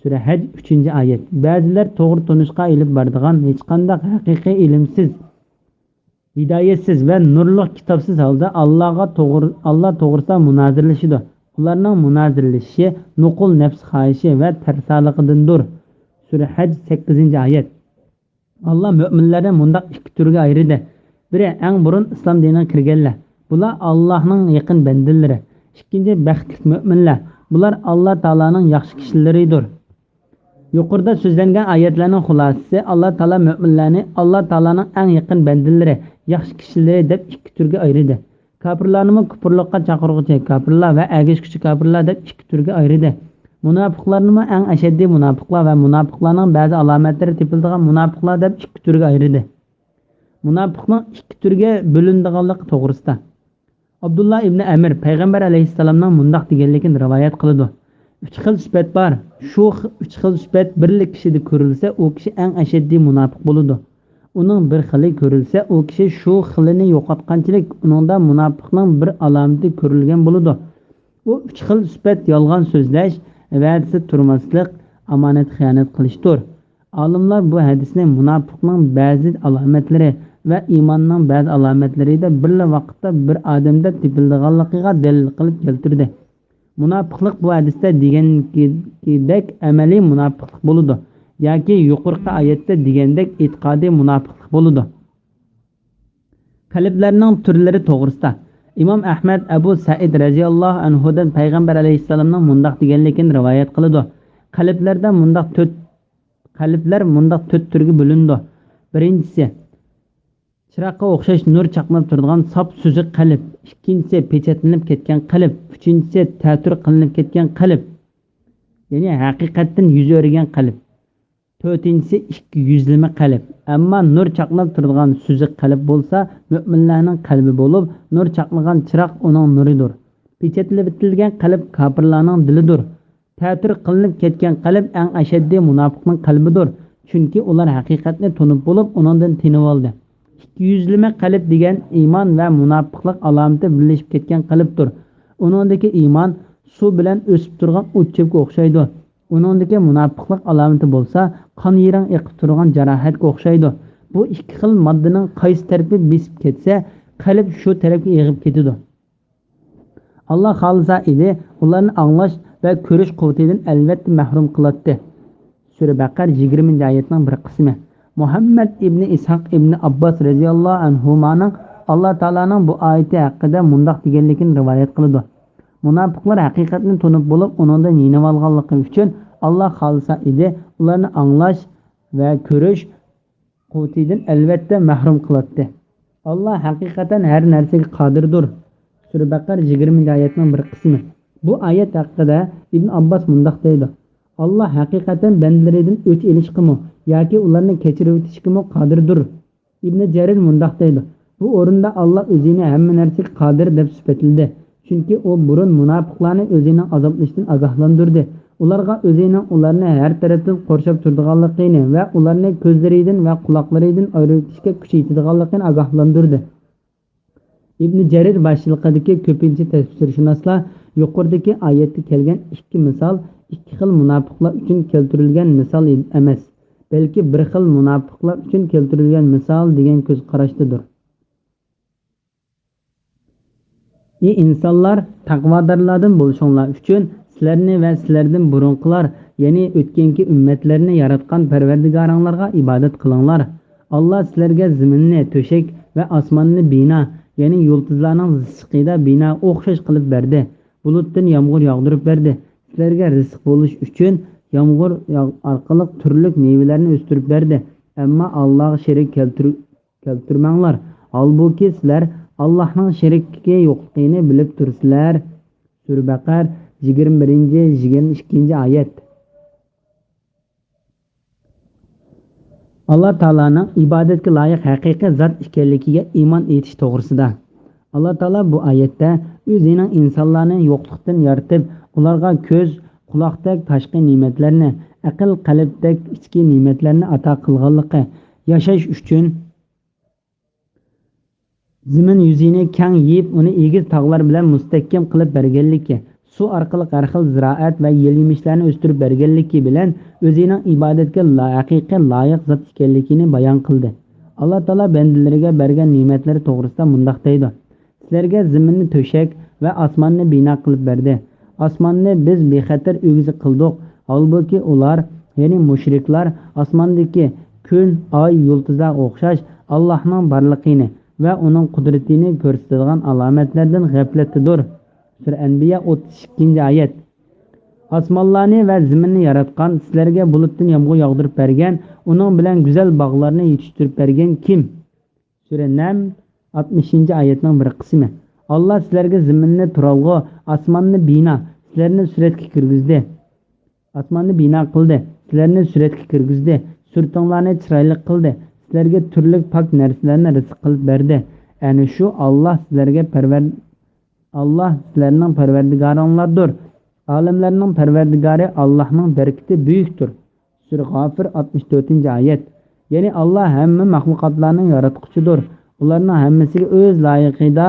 سۈرە ھەج، ئۈچىنچى ئايەت. بەزىلەر توغرا تونۇشقا ئېلىپ بارىدىغان ھېچقانداق ھەقىقىي ئىلىمسىز، ھىدايەتسىز ۋە نۇرلۇق كىتابسىز ھالدا ئاللاغا توغرا، ئاللا توغرىسىدا مۇنازىرىلىشىدۇ. ئۇلارنىڭ مۇنازىرىلىشىشى نوقۇل نەپس خاھىشى ۋە تەرسالىقىدىندۇر. سۈرە ھەج، سەككىزىنچى ئايەت. ئاللا مۆمىنلەرنى مۇنداق ئىككى تۈرگە ئايرىدى. بىرى، ئەڭ بۇرۇن ئىسلام دىنىغا كىرگەنلەر. بۇلار ئاللانىڭ يېقىن بەندىلىرى. ئىككىنچى، بەختلىك مۆمىنلەر. بۇلار ئاللا تائالانىڭ ياخشى كىشىلىرىدۇر. يۇقىرىدا سۆزلەنگەن ئايەتلەرنىڭ خۇلاسىسى، ئاللا تائالا مۆمىنلەرنى ئاللا تائالانىڭ ئەڭ يېقىن بەندىلىرى، ياخشى كىشىلىرى دەپ ئىككى تۈرگە ئايرىدى. كاپىرلارنىمۇ كۇپۇرلۇققا چاقىرغۇچى كاپىرلار ۋە ئەگەشكۈچى كاپىرلار دەپ ئىككى تۈرگە ئايرىدى. مۇناپىقلارنىمۇ ئەڭ ئەشەددىي مۇناپىقلار ۋە مۇناپىقلارنىڭ بەزى ئالامەتلىرى تېپىلىدىغان مۇناپىقلار دەپ ئىككى تۈرگە ئايرىدى. مۇناپىقنىڭ ئىككى تۈرگە بۆلۈنىدىغانلىقى توغرىسىدا. ئابدۇللا ئىبنى ئەمىر پەيغەمبەر ئەلەيھىسسالامنىڭ مۇنداق دېگەنلىكىنى رىۋايەت قىلىدۇ: «ئۈچ خىل سۈپەت بار. شۇ خ-، ئۈچ خىل سۈپەت بىرلا كىشىدە كۆرۈلسە، ئۇ كىشى ئەڭ ئەشەددىي مۇناپىق بولىدۇ. ئۇنىڭ بىر خىلى كۆرۈلسە، ئۇ كىشى شۇ خىلىنى يوقاتقانچىلىك، ئۇنىڭدا مۇناپىقنىڭ بىر ئالامىتى كۆرۈلگەن بولىدۇ. ئۇ ئۈچ خىل سۈپەت: يالغان سۆزلەش، ۋەدىسىدە تۇرماسلىق، ئامانەتكە خىيانەت قىلىشتۇر.» ئالىملار بۇ ھەدىسنى مۇناپىقنىڭ بەزى ئالامەتلىرى ۋە ئىماننىڭ بەزى ئالامەتلىرىدە بىرلا ۋاقىتتا بىر ئادەمدە تېپىلىدىغانلىقىغا دەلىل قىلىپ كەلتۈردى. مۇناپىقلىق بۇ ھەدىستە دېگەنكىدەك ئەمەلىي مۇناپىقلىق بولىدۇ ياكى يۇقىرىقى ئايەتتە دېگەندەك ئېتىقادىي مۇناپىقلىق بولىدۇ. قەلبلەرنىڭ تۈرلىرى توغرىسىدا. ئىمام ئەھمەد ئەبۇ سەئىد رەزىياللاھۇ ئەنھۇدىن پەيغەمبەر ئەلەيھىسسالامنىڭ مۇنداق دېگەنلىكىنى رىۋايەت قىلىدۇ: قەلبلەردە مۇنداق تۆت، قەلبلەر مۇنداق تۆت تۈرگە بۆلۈنىدۇ. بىرىنچىسى، چىراغقا ئوخشاش نۇر چاقناپ تۇرىدىغان ساپ سۈزۈك قەلب. ئىككىنچىسى، پېچەتلىنىپ كەتكەن قەلب. ئۈچىنچىسى، تەتۈر قىلىنىپ كەتكەن قەلب، يەنى ھەقىقەتتىن يۈز ئۆرۈگەن قەلب. تۆتىنچىسى، ئىككى يۈزلىمە قەلب. ئەمما نۇر چاقناپ تۇرىدىغان سۈزۈك قەلب بولسا مۆمىنلەرنىڭ قەلبى بولۇپ، نۇر چاقنىغان چىراغ ئۇنىڭ نۇرىدۇر. پېچەتلىۋېتىلگەن قەلب كاپىرلارنىڭ دىلىدۇر. تەتۈر قىلىنىپ كەتكەن قەلب ئەڭ ئەشەددىي مۇناپىقنىڭ قەلبىدۇر. چۈنكى ئۇلار ھەقىقەتنى تونۇپ بولۇپ، ئۇنىڭدىن تېنىۋالدى. ئىككى يۈزلىمە قەلب دېگەن ئىمان ۋە مۇناپىقلىق ئالامىتى بىرلىشىپ كەتكەن قەلبتۇر. ئۇنىڭدىكى ئىمان سۇ بىلەن ئۆسۈپ تۇرغان ئوت-چۆپكە ئوخشايدۇ. ئۇنىڭدىكى مۇناپىقلىق ئالامىتى بولسا قان يىرىڭ ئېقىپ تۇرغان جاراھەتكە ئوخشايدۇ. بۇ ئىككى خىل ماددىنىڭ قايسى تەرىپى بېسىپ كەتسە، قەلب شۇ تەرەپكە ئېغىپ كېتىدۇ. ئاللا خالىسا ئىدى، ئۇلارنى ئاڭلاش ۋە كۆرۈش قۇۋۋىتىدىن ئەلۋەتتە مەھرۇم قىلاتتى. سۈرە بەقەر، يىگىرمىنچى ئايەتنىڭ بىر قىسمى. مۇھەممەد ئىبنى ئىسھاق ئىبنى ئابباس رەزىياللاھۇ ئەنھۇمانىڭ ئاللا تائالانىڭ بۇ ئايىتى ھەققىدە مۇنداق دېگەنلىكىنى رىۋايەت قىلىدۇ: مۇناپىقلار ھەقىقەتنى تونۇپ بولۇپ، ئۇنىڭدىن يېنىۋالغانلىقى ئۈچۈن، ئاللا خالىسا ئىدى، ئۇلارنى ئاڭلاش ۋە كۆرۈش قۇۋۋىتىدىن ئەلۋەتتە مەھرۇم قىلاتتى. ئاللا ھەقىقەتەن ھەر نەرسىگە قادىردۇر. سۈرە بەقەر، يىگىرمىنچى ئايەتنىڭ بىر قىسمى. بۇ ئايەت ھەققىدە ئىبن ئابباس مۇنداق دەيدۇ: ئاللا ھەقىقەتەن بەندىلىرىدىن ئۆچ ئېلىشقىمۇ ياكى ئۇلارنى كەچۈرۈۋېتىشكىمۇ قادىردۇر. ئىبنى جەرىر مۇنداق دەيدۇ: بۇ ئورۇندا ئاللا ئۆزىنى ھەممە نەرسىگە قادىر دەپ سۈپەتلىدى. چۈنكى ئۇ بۇرۇن مۇناپىقلارنى ئۆزىنىڭ ئازابلىشىدىن ئاگاھلاندۇردى. ئۇلارغا ئۆزىنىڭ ئۇلارنى ھەر تەرەپتىن قورشاپ تۇرىدىغانلىقىنى ۋە ئۇلارنى كۆزلىرىدىن ۋە قۇلاقلىرىدىن ئايرىۋېتىشكە كۈچ يېتىدىغانلىقىنى ئاگاھلاندۇردى. ئىبنى جەرىر باشچىلىقىدىكى كۆپىنچە تەپسىرشۇناسلار يۇقىرىدىكى ئايەتتە كەلگەن ئىككى مىسال ئىككى خىل مۇناپىقلار ئۈچۈن كەلتۈرۈلگەن مىسال ئەمەس، بەلكى بىر خىل مۇناپىقلار ئۈچۈن كەلتۈرۈلگەن مىسال دېگەن كۆز قاراشتىدۇر. ئى ئىنسانلار، تەقۋادارلاردىن بولۇشۇڭلار ئۈچۈن سىلەرنى ۋە سىلەردىن بۇرۇنقىلار، يەنى ئۆتكەنكى ئۈممەتلەرنى ياراتقان پەرۋەردىگارىڭلارغا ئىبادەت قىلىڭلار. ئاللا سىلەرگە زېمىننى تۆشەك ۋە ئاسماننى بىنا، يەنى يۇلتۇزلارنىڭ زىچلىقىدا بىنا ئوخشاش قىلىپ بەردى. بۇلۇتتىن يامغۇر ياغدۇرۇپ بەردى. سىلەرگە رىزىق بولۇش ئۈچۈن يامغۇر ياغ-، ئارقىلىق تۈرلۈك مېۋىلەرنى ئۆستۈرۈپ بەردى. ئەمما ئاللاغا شېرىك كەلتۈر-، كەلتۈرمەڭلار. ھالبۇكى، سىلەر ئاللاھنىڭ شېرىكى يوقلۇقىنى بىلىپ تۇرىسىلەر. سۈرە بەقەر، يىگىرمە بىرىنچى، يىگىرمە ئىككىنچى ئايەت. ئاللا تائالانىڭ ئىبادەتكە لايىق ھەقىقىي زات ئىكەنلىكىگە ئىمان ئېيتىش توغرىسىدا. ئاللا تائالا بۇ ئايەتتە ئۆزىنىڭ ئىنسانلارنى يوقلۇقتىن يارىتىپ، ئۇلارغا كۆز، قۇلاقتەك تاشقى نېمەتلەرنى، ئەقىل، قەلبتەك ئىچكى نېمەتلەرنى ئاتا قىلغانلىقى، ياشاش ئۈچۈن زېمىن يۈزىنى كەڭ يېيىپ، ئۇنى ئېگىز تاغلار بىلەن مۇستەھكەم قىلىپ بەرگەنلىكى، سۇ ئارقىلىق ھەر خىل زىرائەت ۋە يېل-يېمىشلەرنى ئۆستۈرۈپ بەرگەنلىكى بىلەن ئۆزىنىڭ ئىبادەتكە لا-، ھەقىقىي لايىق زات ئىكەنلىكىنى بايان قىلدى. ئاللا تائالا بەندىلىرىگە بەرگەن نېمەتلىرى توغرىسىدا مۇنداق دەيدۇ: سىلەرگە زېمىننى تۆشەك ۋە ئاسماننى بىنا قىلىپ بەردى. ئاسماننى بىز بىخەتەر ئۆگزە قىلدۇق. ھالبۇكى، ئۇلار، يەنى مۇشرىكلار، ئاسماندىكى كۈن، ئاي، يۇلتۇزلارغا ئوخشاش ئاللاھنىڭ بارلىقىنى ۋە ئۇنىڭ قۇدرىتىنى كۆرسىتىدىغان ئالامەتلەردىن غەپلەتتىدۇر. سۈرە ئەنبىيا، ئوتتۇز ئىككىنچى ئايەت. ئاسمانلارنى ۋە زېمىننى ياراتقان، سىلەرگە بۇلۇتتىن يامغۇر ياغدۇرۇپ بەرگەن، ئۇنىڭ بىلەن گۈزەل باغلارنى يېتىشتۈرۈپ بەرگەن كىم؟ سۈرە نەم، ئاتمىشىنچى ئايەتنىڭ بىر قىسمى. ئاللا سىلەرگە زېمىننى تۇرالغۇ، ئاسماننى بىنا، سىلەرنى سۈرەتكە كىرگۈزدى. ئاسماننى بىنا قىلدى، سىلەرنى سۈرەتكە كىرگۈزدى، سۈرىتىڭلارنى چىرايلىق قىلدى، سىلەرگە تۈرلۈك پاك نەرسىلەرنى رىزىق قىلىپ بەردى. ئەنە شۇ ئاللا سىلەرگە پەرۋەر-، ئاللا سىلەرنىڭ پەرۋەردىگارىڭلاردۇر. ئالەملەرنىڭ پەرۋەردىگارى ئاللانىڭ بەرىكىتى بۈيۈكتۇر. سۈرە غافىر، ئاتمىش تۆتىنچى ئايەت. يەنى ئاللا ھەممە مەخلۇقاتلارنىڭ ياراتقۇچىدۇر. ئۇلارنىڭ ھەممىسىگە ئۆز لايىقىدا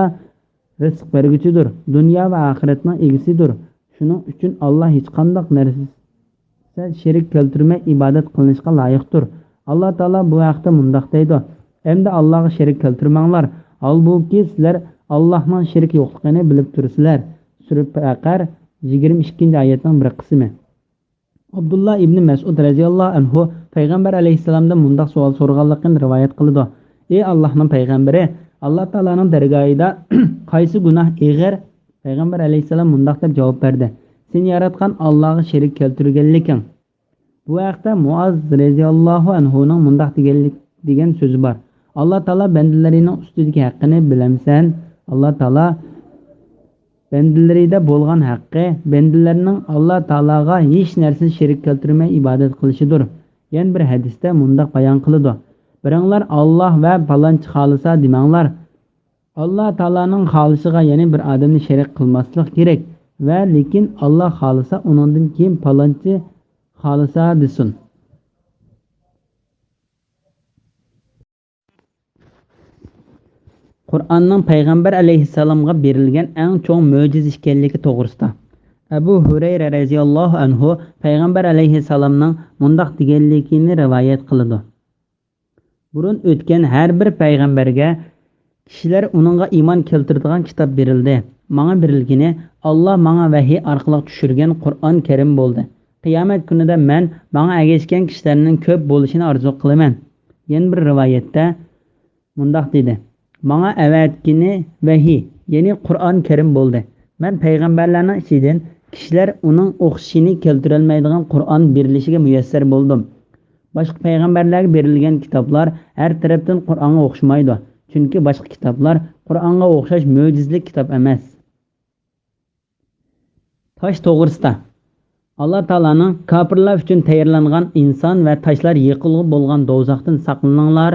رىزىق بەرگۈچىدۇر. دۇنيا ۋە ئاخىرەتنىڭ ئىگىسىدۇر. شۇنىڭ ئۈچۈن ئاللا ھېچقانداق نەرسە شېرىك كەلتۈرمەي ئىبادەت قىلىنىشقا لايىقتۇر. ئاللا تائالا بۇ ھەقتە مۇنداق دەيدۇ: ئەمدى ئاللاغا شېرىك كەلتۈرمەڭلار. ھالبۇكى، سىلەر ئاللانىڭ شېرىكى يوقلۇقىنى بىلىپ تۇرىسىلەر. سۈرە بەقەر، يىگىرمە ئىككىنچى ئايەتنىڭ بىر قىسمى. ئابدۇللا ئىبنى مەسئۇد رەزىياللاھۇ ئەنھۇ پەيغەمبەر ئەلەيھىسسالامدىن مۇنداق سوئال سورىغانلىقىنى رىۋايەت قىلىدۇ: ئى ئاللاھنىڭ پەيغەمبىرى، ئاللا تائالانىڭ دەرگاھىدا قايسى گۇناھ ئېغىر؟ پەيغەمبەر ئەلەيھىسسالام مۇنداق دەپ جاۋاب بەردى: سېنى ياراتقان ئاللاغا شېرىك كەلتۈرگەنلىكىڭ. بۇ ھەقتە مۇئاز رەزىياللاھۇ ئەنھۇنىڭ مۇنداق دېگەنلىك، دېگەن سۆزى بار: ئاللا تائالا بەندىلىرىنىڭ ئۈستىدىكى ھەققىنى بىلەمسەن؟ ئاللا تائالا بەندىلىرىدە بولغان ھەققى، بەندىلەرنىڭ ئاللا تائالاغا ھېچ نەرسىنى شېرىك كەلتۈرمەي ئىبادەت قىلىشىدۇر. يەنە بىر ھەدىستە مۇنداق بايان قىلىدۇ: بىرىڭلار ئاللا ۋە پالانچى خالىسا دېمەڭلار. ئاللا تائالانىڭ خالىشىغا يەنە بىر ئادەمنى شېرىك قىلماسلىق كېرەك ۋە لېكىن ئاللا خالىسا، ئۇنىڭدىن كېيىن پالانچى خالىسا دېسۇن. قۇرئاننىڭ پەيغەمبەر ئەلەيھىسسالامغا بېرىلگەن ئەڭ چوڭ مۆجىزە ئىكەنلىكى توغرىسىدا. ئەبۇ ھۇرەيرە رەزىياللاھۇ ئەنھۇ پەيغەمبەر ئەلەيھىسسالامنىڭ مۇنداق دېگەنلىكىنى رىۋايەت قىلىدۇ: بۇرۇن ئۆتكەن ھەر بىر پەيغەمبەرگە كىشىلەر ئۇنىڭغا ئىمان كەلتۈرىدىغان كىتاب بېرىلدى. ماڭا بېرىلگىنى ئاللا ماڭا ۋەھىي ئارقىلىق چۈشۈرگەن قۇرئان كەرىم بولدى. قىيامەت كۈنىدە مەن ماڭا ئەگەشكەن كىشىلەرنىڭ كۆپ بولۇشىنى ئارزۇ قىلىمەن. يەنە بىر رىۋايەتتە مۇنداق دېدى: ماڭا ئەۋەتكىنى ۋەھىي، يەنى قۇرئان كەرىم بولدى. مەن پەيغەمبەرلەرنىڭ ئىچىدىن كىشىلەر ئۇنىڭ ئوخشىشىنى كەلتۈرەلمەيدىغان قۇرئان بېرىلىشىگە مۇيەسسەر بولدۇم. باشقا پەيغەمبەرلەرگە بېرىلگەن كىتابلار ھەر تەرەپتىن قۇرئانغا ئوخشىمايدۇ، چۈنكى باشقا كىتابلار قۇرئانغا ئوخشاش مۆجىزىلىك كىتاب ئەمەس. تاش توغرىسىدا. ئاللا تائالانىڭ كاپىرلار ئۈچۈن تەييارلانغان ئىنسان ۋە تاشلار يېقىلغۇ بولغان دوزاختىن ساقلىنىڭلار،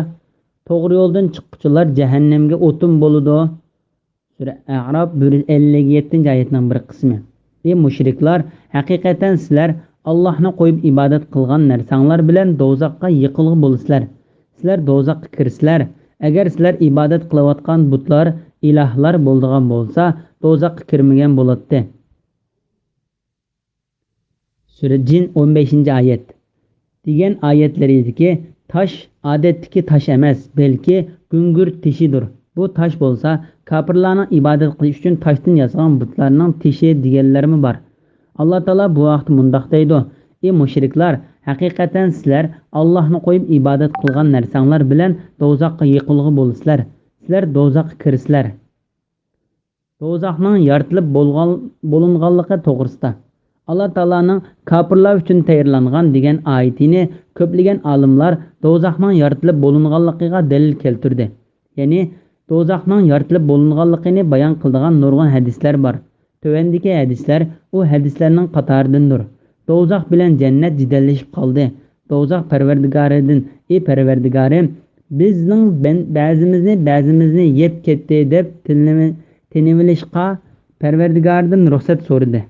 توغرا يولدىن چىققۇچىلار جەھەننەمگە ئوتۇن بولىدۇ. سۈرە ئەئراپ، بىر يۈز ئەللىك يەتتىنچى ئايەتنىڭ بىر قىسمى. ئى مۇشرىكلار، ھەقىقەتەن سىلەر ئاللاھنى قويۇپ ئىبادەت قىلغان نەرسەڭلار بىلەن دوزاخقا يېقىلغۇ بولىسىلەر. سىلەر دوزاخقا كىرىسىلەر. ئەگەر سىلەر ئىبادەت قىلىۋاتقان بۇتلار ئىلاھلار بولىدىغان بولسا، دوزاخقا كىرمىگەن بولاتتى. سۈرە جىن، ئون بەشىنچى ئايەت. دېگەن ئايەتلىرىدىكى تاش ئادەتتىكى تاش ئەمەس، بەلكى گۈڭگۈرت تېشىدۇر. بۇ تاش بولسا كاپىرلارنىڭ ئىبادەت قىلىش ئۈچۈن تاشتىن ياسىغان بۇتلارنىڭ تېشى دېگەنلەرمۇ بار. ئاللا تائالا بۇ ھەقتە مۇنداق دەيدۇ: ئى مۇشرىكلار، ھەقىقەتەن سىلەر ئاللاھنى قويۇپ ئىبادەت قىلغان نەرسەڭلار بىلەن دوزاخقا يېقىلغۇ بولىسىلەر. سىلەر دوزاخقا كىرىسىلەر. دوزاخنىڭ يارىتىلىپ بولغان، بولۇنغانلىقى توغرىسىدا. ئاللا تائالانىڭ كاپىرلار ئۈچۈن تەييارلانغان دېگەن ئايىتىنى كۆپلىگەن ئالىملار دوزاخنىڭ يارىتىلىپ بولۇنغانلىقىغا دەلىل كەلتۈردى. يەنى، دوزاخنىڭ يارىتىلىپ بولۇنغانلىقىنى بايان قىلىدىغان نۇرغۇن ھەدىسلەر بار. تۆۋەندىكى ھەدىسلەر ئۇ ھەدىسلەرنىڭ قاتارىدىندۇر. دوزاخ بىلەن جەننەت جېدەللىشىپ قالدى. دوزاخ پەرۋەردىگارىدىن: ئى پەرۋەردىگارىم، بىزنىڭ بەن-، بەزىمىزنى بەزىمىزنى يەپ كەتتى، دەپ تىنىۋېلىشقا پەرۋەردىگارىدىن رۇخسەت سورىدى.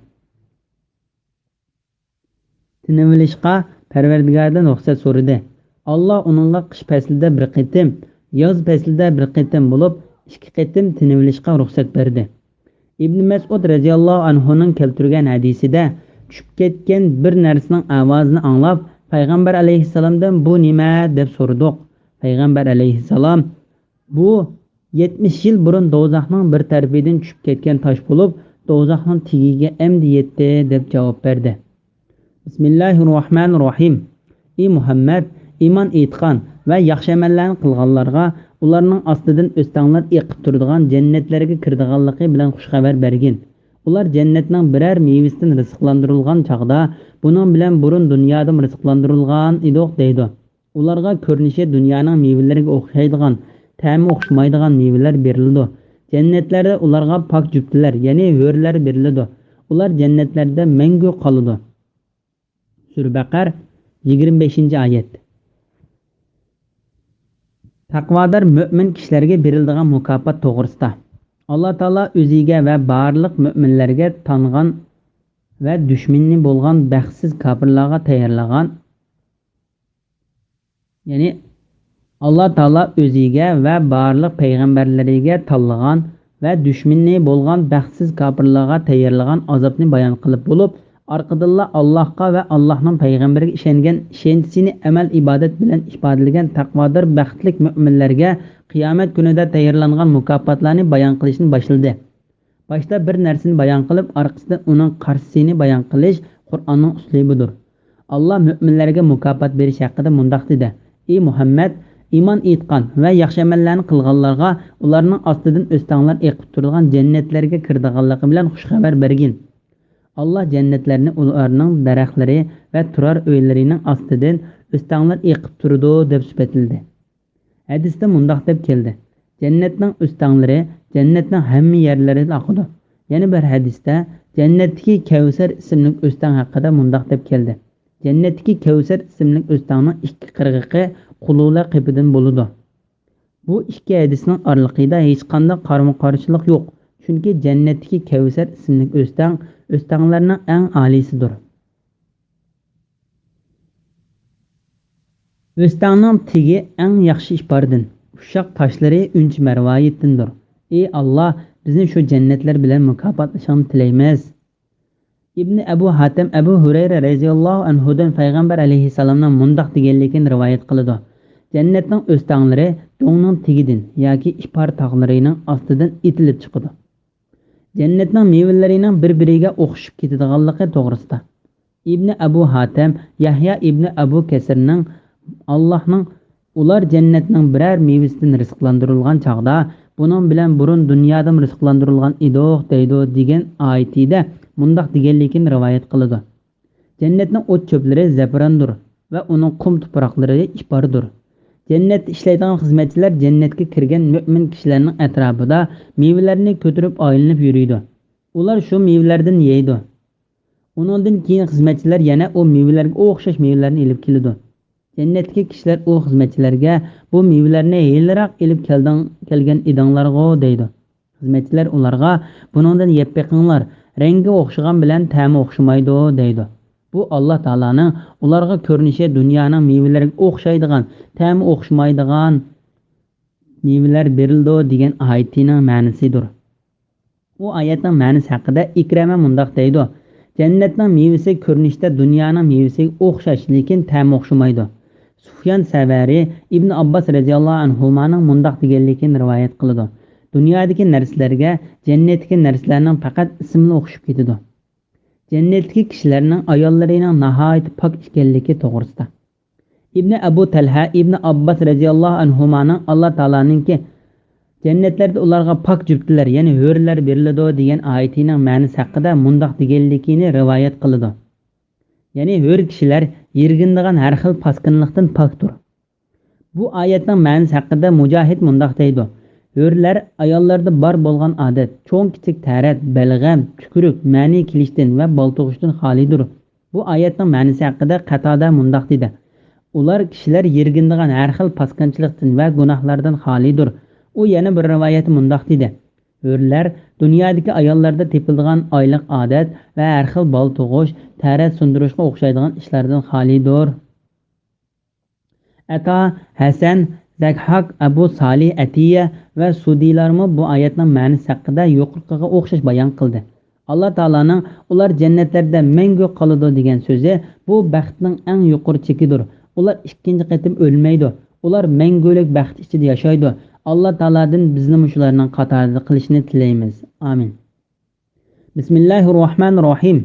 تىنىۋېلىشقا پەرۋەردىگارىدىن رۇخسەت سورىدى. ئاللا ئۇنىڭغا قىش پەسلىدە بىر قېتىم، ياز پەسلىدە بىر قېتىم بولۇپ، ئىككى قېتىم تىنىۋېلىشقا رۇخسەت بەردى. ئىبنى مەسئۇد رەزىياللاھۇ ئەنھۇنىڭ كەلتۈرگەن ھەدىسىدە، چۈشۈپ كەتكەن بىر نەرسىنىڭ ئاۋازىنى ئاڭلاپ، پەيغەمبەر ئەلەيھىسسالامدىن: «بۇ نېمە؟» دەپ سورىدۇق. پەيغەمبەر ئەلەيھىسسالام: «بۇ يەتمىش يىل بۇرۇن دوزاخنىڭ بىر تەرىپىدىن چۈشۈپ كەتكەن تاش بولۇپ، دوزاخنىڭ تېگىگە ئەمدى يەتتى» دەپ جاۋاب بەردى. بىسمىللاھىررەھمانىررەھىم. ئى مۇھەممەد، ئىمان ئېيتقان ۋە ياخشى ئەمەللەرنى قىلغانلارغا ئۇلارنىڭ ئاستىدىن ئۆستەڭلەر ئېقىپ تۇرىدىغان جەننەتلەرگە كىرىدىغانلىقى بىلەن خۇش خەۋەر بەرگىن. ئۇلار جەننەتنىڭ بىرەر مېۋىسىدىن رىزىقلاندۇرۇلغان چاغدا، بۇنىڭ بىلەن بۇرۇن دۇنيادىمۇ رىزىقلاندۇرۇلغان ئىدۇق دەيدۇ. ئۇلارغا كۆرۈنۈشى دۇنيانىڭ مېۋىلىرىگە ئوخشايدىغان، تەمى ئوخشىمايدىغان مېۋىلەر بېرىلىدۇ. جەننەتلەردە ئۇلارغا پاك جۈپتىلەر، يەنى ھۆرلەر بېرىلىدۇ. ئۇلار جەننەتلەردە مەڭگۈ قالىدۇ. سۈرە بەقەر، يىگىرمە بەشىنچى ئايەت. تەقۋادار مۆمىن كىشىلەرگە بېرىلىدىغان مۇكاپات توغرىسىدا. ئاللا تائالا ئۆزىگە ۋە بارلىق مۆمىنلەرگە تانغان ۋە دۈشمىنى بولغان بەختسىز كاپىرلارغا تەييارلىغان، يەنى ئاللا تائالا ئۆزىگە ۋە بارلىق پەيغەمبەرلىرىگە تاللىغان ۋە دۈشمىنى بولغان بەختسىز كاپىرلارغا تەييارلىغان ئازابنى بايان قىلىپ بولۇپ، ئارقىدىنلا ئاللاھقا ۋە ئاللاھنىڭ پەيغەمبىرىگە ئىشەنگەن ئىشەنچىسىنى ئەمەل-ئىبادەت بىلەن ئىپادىلىگەن تەقۋادار بەختلىك مۆمىنلەرگە قىيامەت كۈنىدە تەييارلانغان مۇكاپاتلارنى بايان قىلىشنى باشلىدى. باشتا بىر نەرسىنى بايان قىلىپ، ئارقىسىدىن ئۇنىڭ قارشىسىنى بايان قىلىش قۇرئاننىڭ ئۇسلۇبىدۇر. ئاللا مۆمىنلەرگە مۇكاپات بېرىش ھەققىدە مۇنداق دېدى: ئى مۇھەممەد، ئىمان ئېيتقان ۋە ياخشى ئەمەللەرنى قىلغانلارغا ئۇلارنىڭ ئاستىدىن ئۆستەڭلەر ئېقىپ تۇرىدىغان جەننەتلەرگە كىرىدىغانلىقى بىلەن خۇش خەۋەر بەرگىن. ئاللا جەننەتلەرنى ئۇلارنىڭ دەرەخلىرى ۋە تۇرار ئۆيلىرىنىڭ ئاستىدىن ئۆستەڭلەر ئېقىپ تۇرىدۇ، دەپ سۈپەتلىدى. ھەدىستە مۇنداق دەپ كەلدى: جەننەتنىڭ ئۆستەڭلىرى جەننەتنىڭ ھەممە يەرلىرىدىن ئاقىدۇ. يەنە بىر ھەدىستە جەننەتتىكى كەۋسەر ئىسىملىك ئۆستەڭ ھەققىدە مۇنداق دەپ كەلدى: جەننەتتىكى كەۋسەر ئىسىملىك ئۆستەڭنىڭ ئىككى قىرغىقى قۇلۇلە قېپىدىن بولىدۇ. بۇ ئىككى ھەدىسنىڭ ئارىلىقىدا ھېچقانداق قارىمۇ قارشىلىق يوق، چۈنكى جەننەتتىكى كەۋسەر ئىسىملىك ئۆستەڭ ئۆستەڭلەرنىڭ ئەڭ ئالىيسىدۇر. ئۆستەڭنىڭ تېگى ئەڭ ياخشى ئىپاردىن، ئۇششاق تاشلىرى ئۈنچە مەرۋايىتتىندۇر. ئى ئاللا، بىزنى شۇ جەننەتلەر بىلەن مۇكاپاتلىشىڭنى تىلەيمىز. ئىبنى ئەبۇ ھاتەم ئەبۇ ھۇرەيرە رەزىياللاھۇ ئەنھۇدىن پەيغەمبەر ئەلەيھىسسالامنىڭ مۇنداق دېگەنلىكىنى رىۋايەت قىلىدۇ: جەننەتنىڭ ئۆستەڭلىرى دۆڭنىڭ تېگىدىن ياكى ئىپار تاغلىرىنىڭ ئاستىدىن ئېتىلىپ چىقىدۇ. جەننەتنىڭ مېۋىلىرىنىڭ بىر-بىرىگە ئوخشىشىپ كېتىدىغانلىقى توغرىسىدا. ئىبنى ئەبۇ ھاتەم، يەھيا ئىبنى ئەبۇ كەسىرنىڭ، ئاللاھنىڭ، ئۇلار جەننەتنىڭ بىرەر مېۋىسىدىن رىزىقلاندۇرۇلغان چاغدا، بۇنىڭ بىلەن بۇرۇن دۇنيادىمۇ رىزىقلاندۇرۇلغان ئىدۇق دەيدۇ، دېگەن ئايىتىدە مۇنداق دېگەنلىكىنى رىۋايەت قىلىدۇ: جەننەتنىڭ ئوت-چۆپلىرى زەپىراندۇر ۋە ئۇنىڭ قۇم تۇپراقلىرى ئىپاردۇر. جەننەتتە ئىشلەيدىغان خىزمەتچىلەر جەننەتكە كىرگەن مۆمىن كىشىلەرنىڭ ئەتراپىدا مېۋىلەرنى كۆتۈرۈپ ئايلىنىپ يۈرىدۇ. ئۇلار شۇ مېۋىلەردىن يەيدۇ. ئۇنىڭدىن كېيىن خىزمەتچىلەر يەنە ئۇ مېۋىلەرگە ئوخشاش مېۋىلەرنى ئېلىپ كېلىدۇ. جەننەتتىكى كىشىلەر ئۇ خىزمەتچىلەرگە: «بۇ مېۋىلەرنى ھېلىراق ئېلىپ كەلدىڭ، كەلگەن ئىدىڭلارغۇ؟» دەيدۇ. خىزمەتچىلەر ئۇلارغا: «بۇنىڭدىن يەپ بېقىڭلار، رەڭگى ئوخشىغان بىلەن تەمى ئوخشىمايدۇ» دەيدۇ. بۇ ئاللا تائالانىڭ ئۇلارغا كۆرۈنۈشى دۇنيانىڭ مېۋىلىرىگە ئوخشايدىغان، تەمى ئوخشىمايدىغان مېۋىلەر بېرىلىدۇ دېگەن ئايىتىنىڭ مەنىسىدۇر. ئۇ ئايەتنىڭ مەنىسى ھەققىدە ئىكرەمە مۇنداق دەيدۇ: جەننەتنىڭ مېۋىسى كۆرۈنۈشتە دۇنيانىڭ مېۋىسىگە ئوخشاش، لېكىن تەمى ئوخشىمايدۇ. سۇفيان سەۋەرى ئىبن ئابباس رەزىياللاھۇ ئەنھۇمانىڭ مۇنداق دېگەنلىكىنى رىۋايەت قىلىدۇ: دۇنيادىكى نەرسىلەرگە جەننەتتىكى نەرسىلەرنىڭ پەقەت ئىسمىلا ئوخشىشىپ كېتىدۇ. جەننەتتىكى كىشىلەرنىڭ ئاياللىرىنىڭ ناھايىتى پاك ئىكەنلىكى توغرىسىدا. ئىبنى ئەبۇ تەلھە ئىبنى ئابباس رەزىياللاھۇ ئەنھۇمانىڭ، ئاللا تائالانىڭكى، جەننەتلەردە ئۇلارغا پاك جۈپتىلەر، يەنى ھۆرلەر بېرىلىدۇ دېگەن ئايىتىنىڭ مەنىسى ھەققىدە مۇنداق دېگەنلىكىنى رىۋايەت قىلىدۇ: يەنى ھۆر كىشىلەر يىرگىنىدىغان ھەر خىل پاسكىنىلىقتىن پاكتۇر. بۇ ئايەتنىڭ مەنىسى ھەققىدە مۇجاھىد مۇنداق دەيدۇ: ھۆرلەر ئاياللاردا بار بولغان ئادەت، چوڭ-كىچىك تەرەت، بەلغەم، تۈكۈرۈك، مەنى كېلىشتىن ۋە بال تۇغۇشتىن خالىيدۇر. بۇ ئايەتنىڭ مەنىسى ھەققىدە قەتادە مۇنداق دېدى: ئۇلار كىشىلەر يىرگىنىدىغان ھەر خىل پاسكىنچىلىقتىن ۋە گۇناھلاردىن خالىيدۇر. ئۇ يەنە بىر رىۋايەتتە مۇنداق دېدى: ھۆرلەر دۇنيادىكى ئاياللاردا تېپىلىدىغان ئايلىق ئادەت ۋە ھەر خىل بال تۇغۇش، تەرەت سۇندۇرۇشقا ئوخشايدىغان ئىشلاردىن خالىيدۇر. ئەتا، ھەسەن، زەكھاك، ئەبۇ سالىھ ئەتىيە ۋە سۇدىلارمۇ بۇ ئايەتنىڭ مەنىسى ھەققىدە يۇقىرىقىغا ئوخشاش بايان قىلدى. ئاللا تائالانىڭ «ئۇلار جەننەتلەردە مەڭگۈ قالىدۇ» دېگەن سۆزى بۇ بەختنىڭ ئەڭ يۇقىرى چېكىدۇر. ئۇلار ئىككىنچى قېتىم ئۆلمەيدۇ. ئۇلار مەڭگۈلۈك بەخت ئىچىدە ياشايدۇ. ئاللا تائالادىن بىزنىمۇ شۇلارنىڭ قاتارىدا قىلىشىنى تىلەيمىز. ئامىن. بىسمىللاھىررەھمانىررەھىم.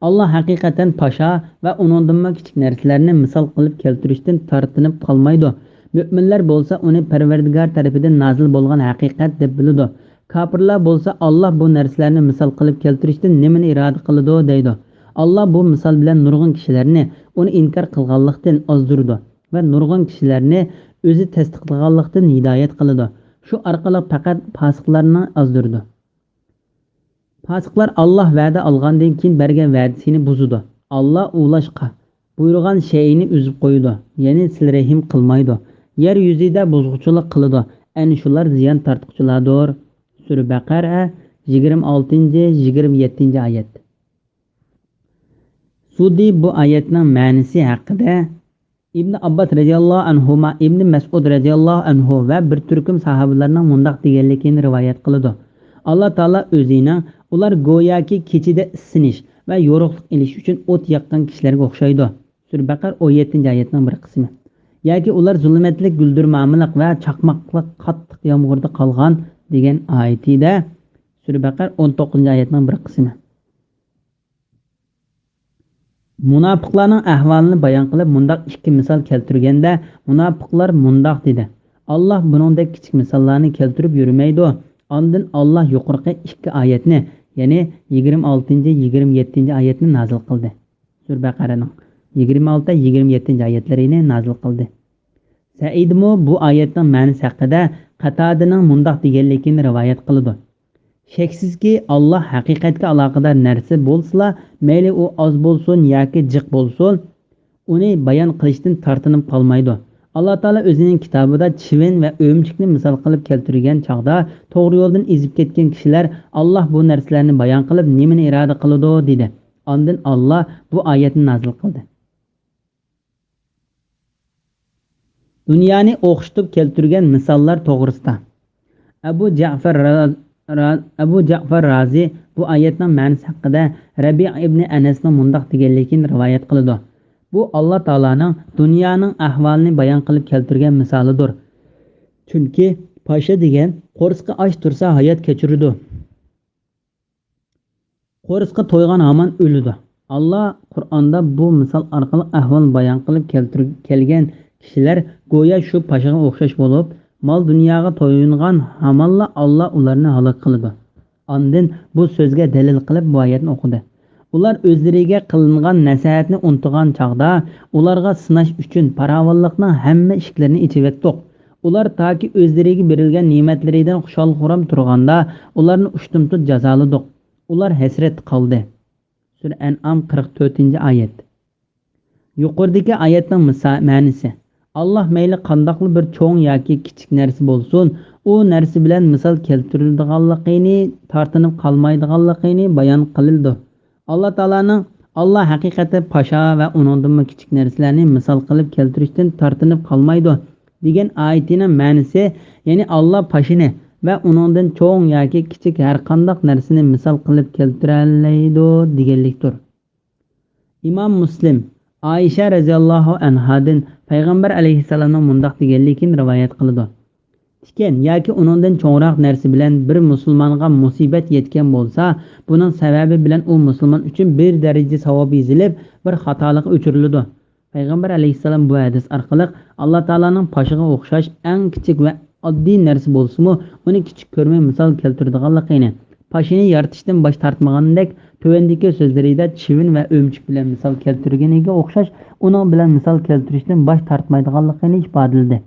ئاللا ھەقىقەتەن پاشا ۋە ئۇنىڭدىنمۇ كىچىك نەرسىلەرنى مىسال قىلىپ كەلتۈرۈشتىن تارتىنىپ قالمايدۇ. مۆمىنلەر بولسا ئۇنى پەرۋەردىگار تەرىپىدىن نازىل بولغان ھەقىقەت دەپ بىلىدۇ. كاپىرلار بولسا، «ئاللا بۇ نەرسىلەرنى مىسال قىلىپ كەلتۈرۈشتىن نېمىنى ئىرادە قىلىدۇ؟» دەيدۇ. ئاللا بۇ مىسال بىلەن نۇرغۇن كىشىلەرنى ئۇنى ئىنكار قىلغانلىقتىن ئازدۇرىدۇ ۋە نۇرغۇن كىشىلەرنى ئۆزى تەستىقلىغانلىقتىن ھىدايەت قىلىدۇ. شۇ ئارقىلىق پەقەت پاسىقلارنى ئازدۇرىدۇ. پاسىقلار ئاللا ۋەدە ئالغاندىن كېيىن بەرگەن ۋەدىسىنى بۇزىدۇ. ئاللا ئۇلاشقا بۇيرۇغان شەيئىنى ئۈزۈپ قويىدۇ، يەنى سىلە رەھىم قىلمايدۇ. يەر يۈزىدە بۇزغۇچىلىق قىلىدۇ. ئەنە شۇلار زىيان تارتقۇچىلاردۇر. سۈرە بەقەرە، يىگىرمە ئالتىنچى، يىگىرمە يەتتىنچى ئايەت. سۇدى بۇ ئايەتنىڭ مەنىسى ھەققىدە ئىبن ئابباس رەزىياللاھۇ ئەنھۇما، ئىبن مەسئۇد رەزىياللاھۇ ئەنھۇ ۋە بىر تۈركۈم ساھابىلەرنىڭ مۇنداق دېگەنلىكىنى رىۋايەت قىلىدۇ. ئاللا تائالا ئۆزىنىڭ، ئۇلار گوياكى كېچىدە ئىسسىنىش ۋە يورۇقلۇق ئېلىش ئۈچۈن ئوت ياققان كىشىلەرگە ئوخشايدۇ. سۈرە بەقەرە ئون يەتتىنچى ئايەتنىڭ بىر قىسمى. ياكى ئۇلار زۇلمەتلىك گۈلدۈرمامىلىق ۋە چاقماقلىق قاتتىق يامغۇردا قالغان دېگەن ئايىتىدە، سۈرە بەقەرە ئون توققۇزىنچى ئايەتنىڭ بىر قىسمى. مۇناپىقلارنىڭ ئەھۋالىنى بايان قىلىپ، مۇنداق ئىككى مىسال كەلتۈرگەندە، مۇناپىقلار مۇنداق دېدى: «ئاللا بۇنىڭدەك كىچىك مىساللارنى كەلتۈرۈپ يۈرمەيدۇ.» ئاندىن ئاللا يۇقىرىقى ئىككى ئايەتنى، يەنى يىگىرمە ئالتىنچى، يىگىرمە يەتتىنچى ئايەتنى نازىل قىلدى. سۈرە بەقەرەنىڭ يىگىرمە ئالتە، يىگىرمە يەتتىنچى ئايەتلىرىنى نازىل قىلدى. سەئىدمۇ بۇ ئايەتنىڭ مەنىسى ھەققىدە قاتادىنىڭ مۇنداق دېگەنلىكىنى رىۋايەت قىلىدۇ: شەكسىزكى، ئاللا ھەقىقەتكە ئالاقىدار نەرسە بولسىلا، مەيلى ئۇ ئاز بولسۇن ياكى جىق بولسۇن، ئۇنى بايان قىلىشتىن تارتىنىپ قالمايدۇ. ئاللا تائالا ئۆزىنىڭ كىتابىدا چىۋىن ۋە ئۆمۈچۈكنى مىسال قىلىپ كەلتۈرگەن چاغدا، توغرا يولدىن ئېزىپ كەتكەن كىشىلەر، «ئاللا بۇ نەرسىلەرنى بايان قىلىپ نېمىنى ئىرادە قىلىدۇ؟» دېدى. ئاندىن ئاللا بۇ ئايەتنى نازىل قىلدى. دۇنيانى ئوخشىتىپ كەلتۈرگەن مىساللار توغرىسىدا. ئەبۇ جەئفەر را-، را-، ئەبۇ جەئفەر رازى بۇ ئايەتنىڭ مەنىسى ھەققىدە رەبىئە ئىبنى ئەنەسنىڭ مۇنداق دېگەنلىكىنى رىۋايەت قىلىدۇ: «بۇ ئاللا تائالانىڭ دۇنيانىڭ ئەھۋالىنى بايان قىلىپ كەلتۈرگەن مىسالىدۇر. چۈنكى پاشا دېگەن قورسىقى ئاچ تۇرسا ھايات كەچۈرىدۇ. قورسىقى تويغان ھامان ئۆلىدۇ.» ئاللا قۇرئاندا بۇ مىسال ئارقىلىق ئەھۋال بايان قىلىپ كەلتۈر-، كەلگەن كىشىلەر گويا شۇ پاشىغا ئوخشاش بولۇپ، مال-دۇنياغا تويۇنغان ھامانلا ئاللا ئۇلارنى ھالاك قىلىدۇ. ئاندىن بۇ سۆزگە دەلىل قىلىپ بۇ ئايەتنى ئوقۇدى. ئۇلار ئۆزلىرىگە قىلىنغان نەسىھەتنى ئۇنتۇغان چاغدا، ئۇلارغا سىناش ئۈچۈن پاراۋانلىقنىڭ ھەممە ئىشىكلىرىنى ئېچىۋەتتۇق. ئۇلار تاكى ئۆزلىرىگە بېرىلگەن نېمەتلىرىدىن خۇشال-خۇرام تۇرغاندا، ئۇلارنى ئۇشتۇمتۇت جازالىدۇق. ئۇلار ھەسرەتتە قالدى. سۈرە ئەنئام، قىرىق تۆتىنچى ئايەت. يۇقىرىدىكى ئايەتنىڭ مىسا-، مەنىسى: ئاللا مەيلى قانداقلا بىر چوڭ ياكى كىچىك نەرسە بولسۇن، ئۇ نەرسە بىلەن مىسال كەلتۈرىدىغانلىقىنى، تارتىنىپ قالمايدىغانلىقىنى بايان قىلىدۇ. ئاللا تائالانىڭ، ئاللا ھەقىقەتتە پاشا ۋە ئۇنىڭدىنمۇ كىچىك نەرسىلەرنى مىسال قىلىپ كەلتۈرۈشتىن تارتىنىپ قالمايدۇ، دېگەن ئايىتىنىڭ مەنىسى، يەنى ئاللا پاشىنى ۋە ئۇنىڭدىن چوڭ ياكى كىچىك ھەر قانداق نەرسىنى مىسال قىلىپ كەلتۈرەلەيدۇ، دېگەنلىكتۇر. ئىمام مۇسلىم ئائىشە رەزىياللاھۇ ئەنھادىن پەيغەمبەر ئەلەيھىسسالامنىڭ مۇنداق دېگەنلىكىنى رىۋايەت قىلىدۇ: تىكەن ياكى ئۇنىڭدىن چوڭراق نەرسە بىلەن بىر مۇسۇلمانغا مۇسىبەت يەتكەن بولسا، بۇنىڭ سەۋەبى بىلەن ئۇ مۇسۇلمان ئۈچۈن بىر دەرىجە ساۋاب يېزىلىپ، بىر خاتالىقى ئۆچۈرۈلىدۇ. پەيغەمبەر ئەلەيھىسسالام بۇ ھەدىس ئارقىلىق ئاللا تائالانىڭ پاشىغا ئوخشاش ئەڭ كىچىك ۋە ئاددىي نەرسە بولسىمۇ، ئۇنى كىچىك كۆرمەي مىسال كەلتۈرىدىغانلىقىنى، پاشىنى يارىتىشتىن باش تارتمىغاندەك، تۆۋەندىكى سۆزلىرىدە چىۋىن ۋە ئۆمۈچۈك بىلەن مىسال كەلتۈرگىنىگە ئوخشاش، ئۇنىڭ بىلەن مىسال كەلتۈرۈشتىن باش تارتمايدىغانلىقىنى ئىپادىلىدى.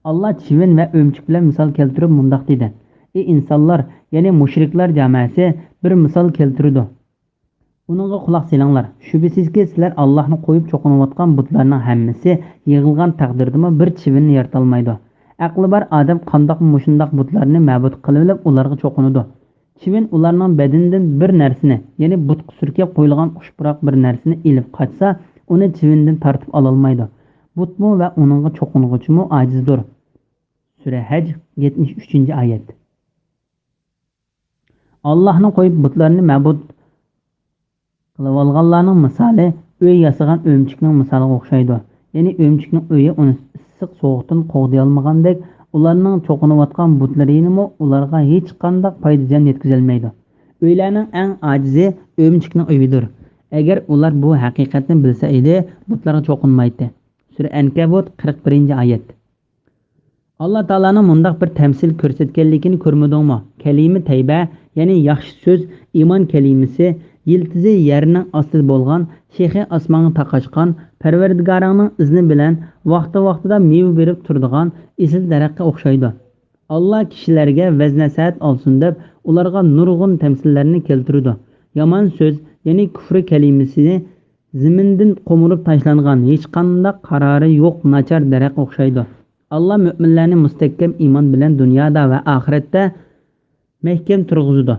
ئاللا چىۋىن ۋە ئۆمۈچۈك بىلەن مىسال كەلتۈرۈپ مۇنداق دېدى: ئى ئىنسانلار، يەنى مۇشرىكلار جامائەسى بىر مىسال كەلتۈرىدۇ. ئۇنىڭغا قۇلاق سېلىڭلار. شۈبھىسىزكى، سىلەر ئاللاھنى قويۇپ چوقۇنۇۋاتقان بۇتلارنىڭ ھەممىسى يىغىلغان تەقدىردىمۇ بىر چىۋىننى يارىتالمايدۇ. ئەقلى بار ئادەم قانداقمۇ مۇشۇنداق بۇتلارنى مەبۇد قىلىۋېلىپ، ئۇلارغا چوقۇنىدۇ؟ چىۋىن ئۇلارنىڭ بەدىنىدىن بىر نەرسىنى، يەنى بۇتقا سۈركەپ قويۇلغان ئۇشبۇراق بىر نەرسىنى ئېلىپ قاچسا، ئۇنى چىۋىندىن تارتىپ ئالالمايدۇ. بۇتمۇ ۋە ئۇنىڭغا چوقۇنغۇچىمۇ ئاجىزدۇر. سۈرە ھەج، يەتمىش ئۈچىنچى ئايەت. ئاللاھنى قويۇپ بۇتلارنى مەبۇد قىلىۋالغانلارنىڭ مىسالى ئۆي ياسىغان ئۆمۈچۈكنىڭ مىسالىغا ئوخشايدۇ. يەنى ئۆمۈچۈكنىڭ ئۆيى ئۇنى ئىسسىق سوغۇقتىن قوغدىيالمىغاندەك، ئۇلارنىڭ چوقۇنۇۋاتقان بۇتلىرىنىمۇ ئۇلارغا ھېچقانداق پايدا زىيان يەتكۈزەلمەيدۇ. ئۆيلەرنىڭ ئەڭ ئاجىزى ئۆمۈچۈكنىڭ ئۆيىدۇر. ئەگەر ئۇلار بۇ ھەقىقەتنى بىلسە ئىدى، بۇتلارغا چوقۇنمايتتى. سۈرە ئەنكەبۇت، قىرىق بىرىنچى ئايەت. ئاللا تائالانىڭ مۇنداق بىر تەمسىل كۆرسەتكەنلىكىنى كۆرمىدىڭمۇ؟ كەلىمە تەيبە، يەنى ياخشى سۆز، ئىمان كەلىمىسى، يىلتىزى يەرنىڭ ئاستىدا بولغان، شېخى ئاسمانغا تاقاشقان، پەرۋەردىگارىڭنىڭ ئىزنى بىلەن ۋاقتى-ۋاقتىدا مېۋە بېرىپ تۇرىدىغان ئېسىل دەرەخكە ئوخشايدۇ. ئاللا كىشىلەرگە ۋەز-نەسىھەت ئالسۇن دەپ، ئۇلارغا نۇرغۇن تەمسىللەرنى كەلتۈرىدۇ. يامان سۆز، يەنى كۇفر كەلىمىسى زېمىندىن قومۇرۇپ تاشلانغان، ھېچقانداق قارارى يوق ناچار دەرەخكە ئوخشايدۇ. ئاللا مۆمىنلەرنى مۇستەھكەم ئىمان بىلەن دۇنيادا ۋە ئاخىرەتتە مەھكەم تۇرغۇزىدۇ.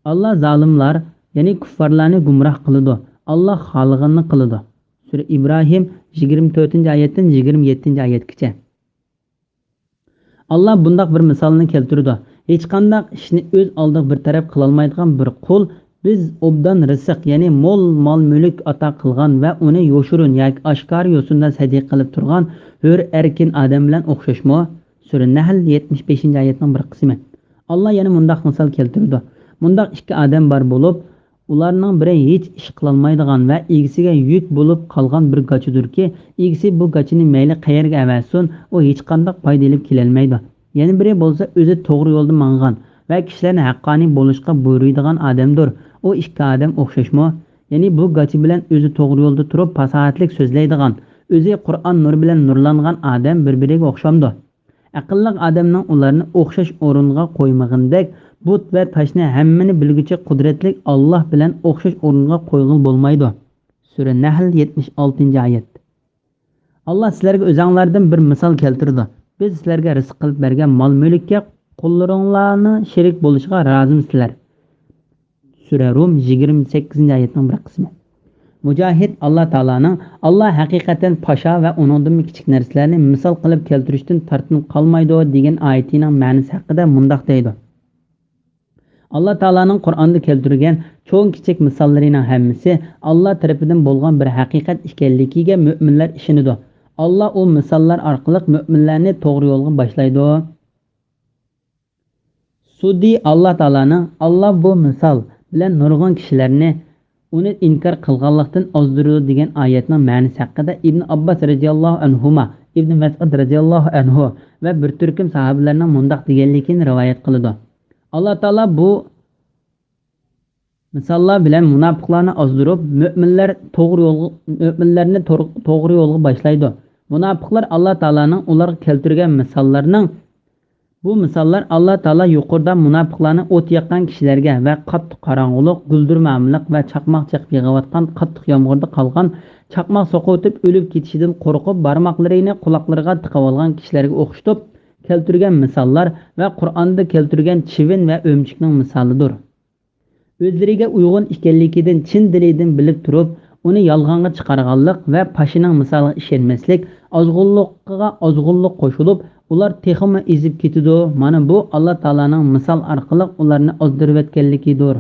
ئاللا زالىملار، يەنى كۇففارلارنى گۇمراھ قىلىدۇ. ئاللا خالىغىنىنى قىلىدۇ. سۈرە ئىبراھىم، يىگىرمە تۆتىنچى ئايەتتىن يىگىرمە يەتتىنچى ئايەتكىچە. ئاللا بۇنداق بىر مىسالنى كەلتۈرىدۇ. ھېچقانداق ئىشنى ئۆز ئالدىغا بىر تەرەپ قىلالمايدىغان بىر قۇل، بىز ئوبدان رىزىق، يەنى مول مال-مۈلۈك ئاتا قىلغان ۋە ئۇنى يوشۇرۇن ياكى ئاشكارا يوسۇندا سەدىقە قىلىپ تۇرغان ھۆر ئەركىن ئادەم بىلەن ئوخشاشمۇ؟ سۈرە نەھل، يەتمىش بەشىنچى ئايەتنىڭ بىر قىسمى. ئاللا يەنە مۇنداق مىسال كەلتۈرىدۇ. مۇنداق ئىككى ئادەم بار بولۇپ، ئۇلارنىڭ بىرى ھېچ ئىش قىلالمايدىغان ۋە ئىگىسىگە يۈك بولۇپ قالغان بىر گاچىدۇركى، ئىگىسى بۇ گاچىنى مەيلى قەيەرگە ئەۋەتسۇن، ئۇ ھېچقانداق پايدا ئېلىپ كېلەلمەيدۇ. يەنە بىرى بولسا ئۆزى توغرا يولدا ماڭغان ۋە كىشىلەرنى ھەققانىي بولۇشقا بۇيرۇيدىغان ئادەمدۇر. ئۇ ئىككى ئادەم ئوخشاشمۇ؟ يەنى بۇ گاچا بىلەن ئۆزى توغرا يولدا تۇرۇپ پاساھەتلىك سۆزلەيدىغان، ئۆزى قۇرئان نۇرى بىلەن نۇرلانغان ئادەم بىر-بىرىگە ئوخشامدۇ؟ ئەقىللىق ئادەمنىڭ ئۇلارنى ئوخشاش ئورۇنغا قويمىغىنىدەك، بۇت ۋە تاشنى ھەممىنى بىلگۈچى قۇدرەتلىك ئاللاھ بىلەن ئوخشاش ئورۇنغا قويغىلى بولمايدۇ. سۈرە نەھل، يەتمىش ئالتىنچى ئايەت. ئاللاھ سىلەرگە ئۆزەڭلاردىن بىر مىسال كەلتۈرىدۇ. بىز سىلەرگە رىزىق قىلىپ بەرگەن مال-مۈلۈككە قۇللىرىڭلارنى شېرىك بولۇشىغا رازىمۇ سىلەر؟ سۈرە رۇم، يىگىرمە سەككىزىنچى ئايەتنىڭ بىر قىسمى. مۇجاھىد ئاللا تائالانىڭ، ئاللا ھەقىقەتەن پاشا ۋە ئۇنىڭدىنمۇ كىچىك نەرسىلەرنى مىسال قىلىپ كەلتۈرۈشتىن تارتىنىپ قالمايدۇ دېگەن ئايىتىنىڭ مەنىسى ھەققىدە مۇنداق دەيدۇ. ئاللا تائالانىڭ قۇرئاندا كەلتۈرگەن چوڭ-كىچىك مىساللىرىنىڭ ھەممىسى ئاللا تەرىپىدىن بولغان بىر ھەقىقەت ئىكەنلىكىگە مۆمىنلەر ئىشىنىدۇ. ئاللا ئۇ مىساللار ئارقىلىق مۆمىنلەرنى توغرا يولغا باشلايدۇ. سۇددى ئاللا تائالانىڭ، ئاللا بۇ مىسال بىلەن نۇرغۇن كىشىلەرنى ئۇنى ئىنكار قىلغانلىقتىن ئازدۇرىدۇ دېگەن ئايەتنىڭ مەنىسى ھەققىدە ئىبن ئابباس رەزىياللاھۇ ئەنھۇما، ئىبن مەسئۇد رەزىياللاھۇ ئەنھۇ ۋە بىر تۈركۈم ساھابىلەرنىڭ مۇنداق دېگەنلىكىنى رىۋايەت قىلىدۇ. ئاللا تائالا بۇ مىساللار بىلەن مۇناپىقلارنى ئازدۇرۇپ، مۆمىنلەر توغرا يولغا، مۆمىنلەرنى تور-، توغرا يولغا باشلايدۇ. مۇناپىقلار ئاللا تائالانىڭ ئۇلارغا كەلتۈرگەن مىساللىرىنىڭ، بۇ مىساللار ئاللا تائالا يۇقىرىدا مۇناپىقلارنى ئوت ياققان كىشىلەرگە ۋە قاتتىق قاراڭغۇلۇق، گۈلدۈرمامىلىق ۋە چاقماق چېقىپ يېغىۋاتقان قاتتىق يامغۇردا قالغان، چاقماق سوقۇۋېتىپ ئۆلۈپ كېتىشىدىن قورقۇپ، بارماقلىرىنى قۇلاقلىرىغا تىقىۋالغان كىشىلەرگە ئوخشىتىپ كەلتۈرگەن مىساللار ۋە قۇرئاندا كەلتۈرگەن چىۋىن ۋە ئۆمۈچۈكنىڭ مىسالىدۇر. ئۆزلىرىگە ئۇيغۇن ئىكەنلىكىدىن چىن دىلىدىن بىلىپ تۇرۇپ، ئۇنى يالغانغا چىقارغانلىق ۋە پاشىنىڭ مىسالىغا ئىشەنمەسلىك، ئازغۇنلۇقىغا ئازغۇنلۇق قوشۇلۇپ، ئۇلار تېخىمۇ ئېزىپ كېتىدۇ. مانا بۇ، ئاللا تائالانىڭ مىسال ئارقىلىق ئۇلارنى ئازدۇرۇۋەتكەنلىكىدۇر.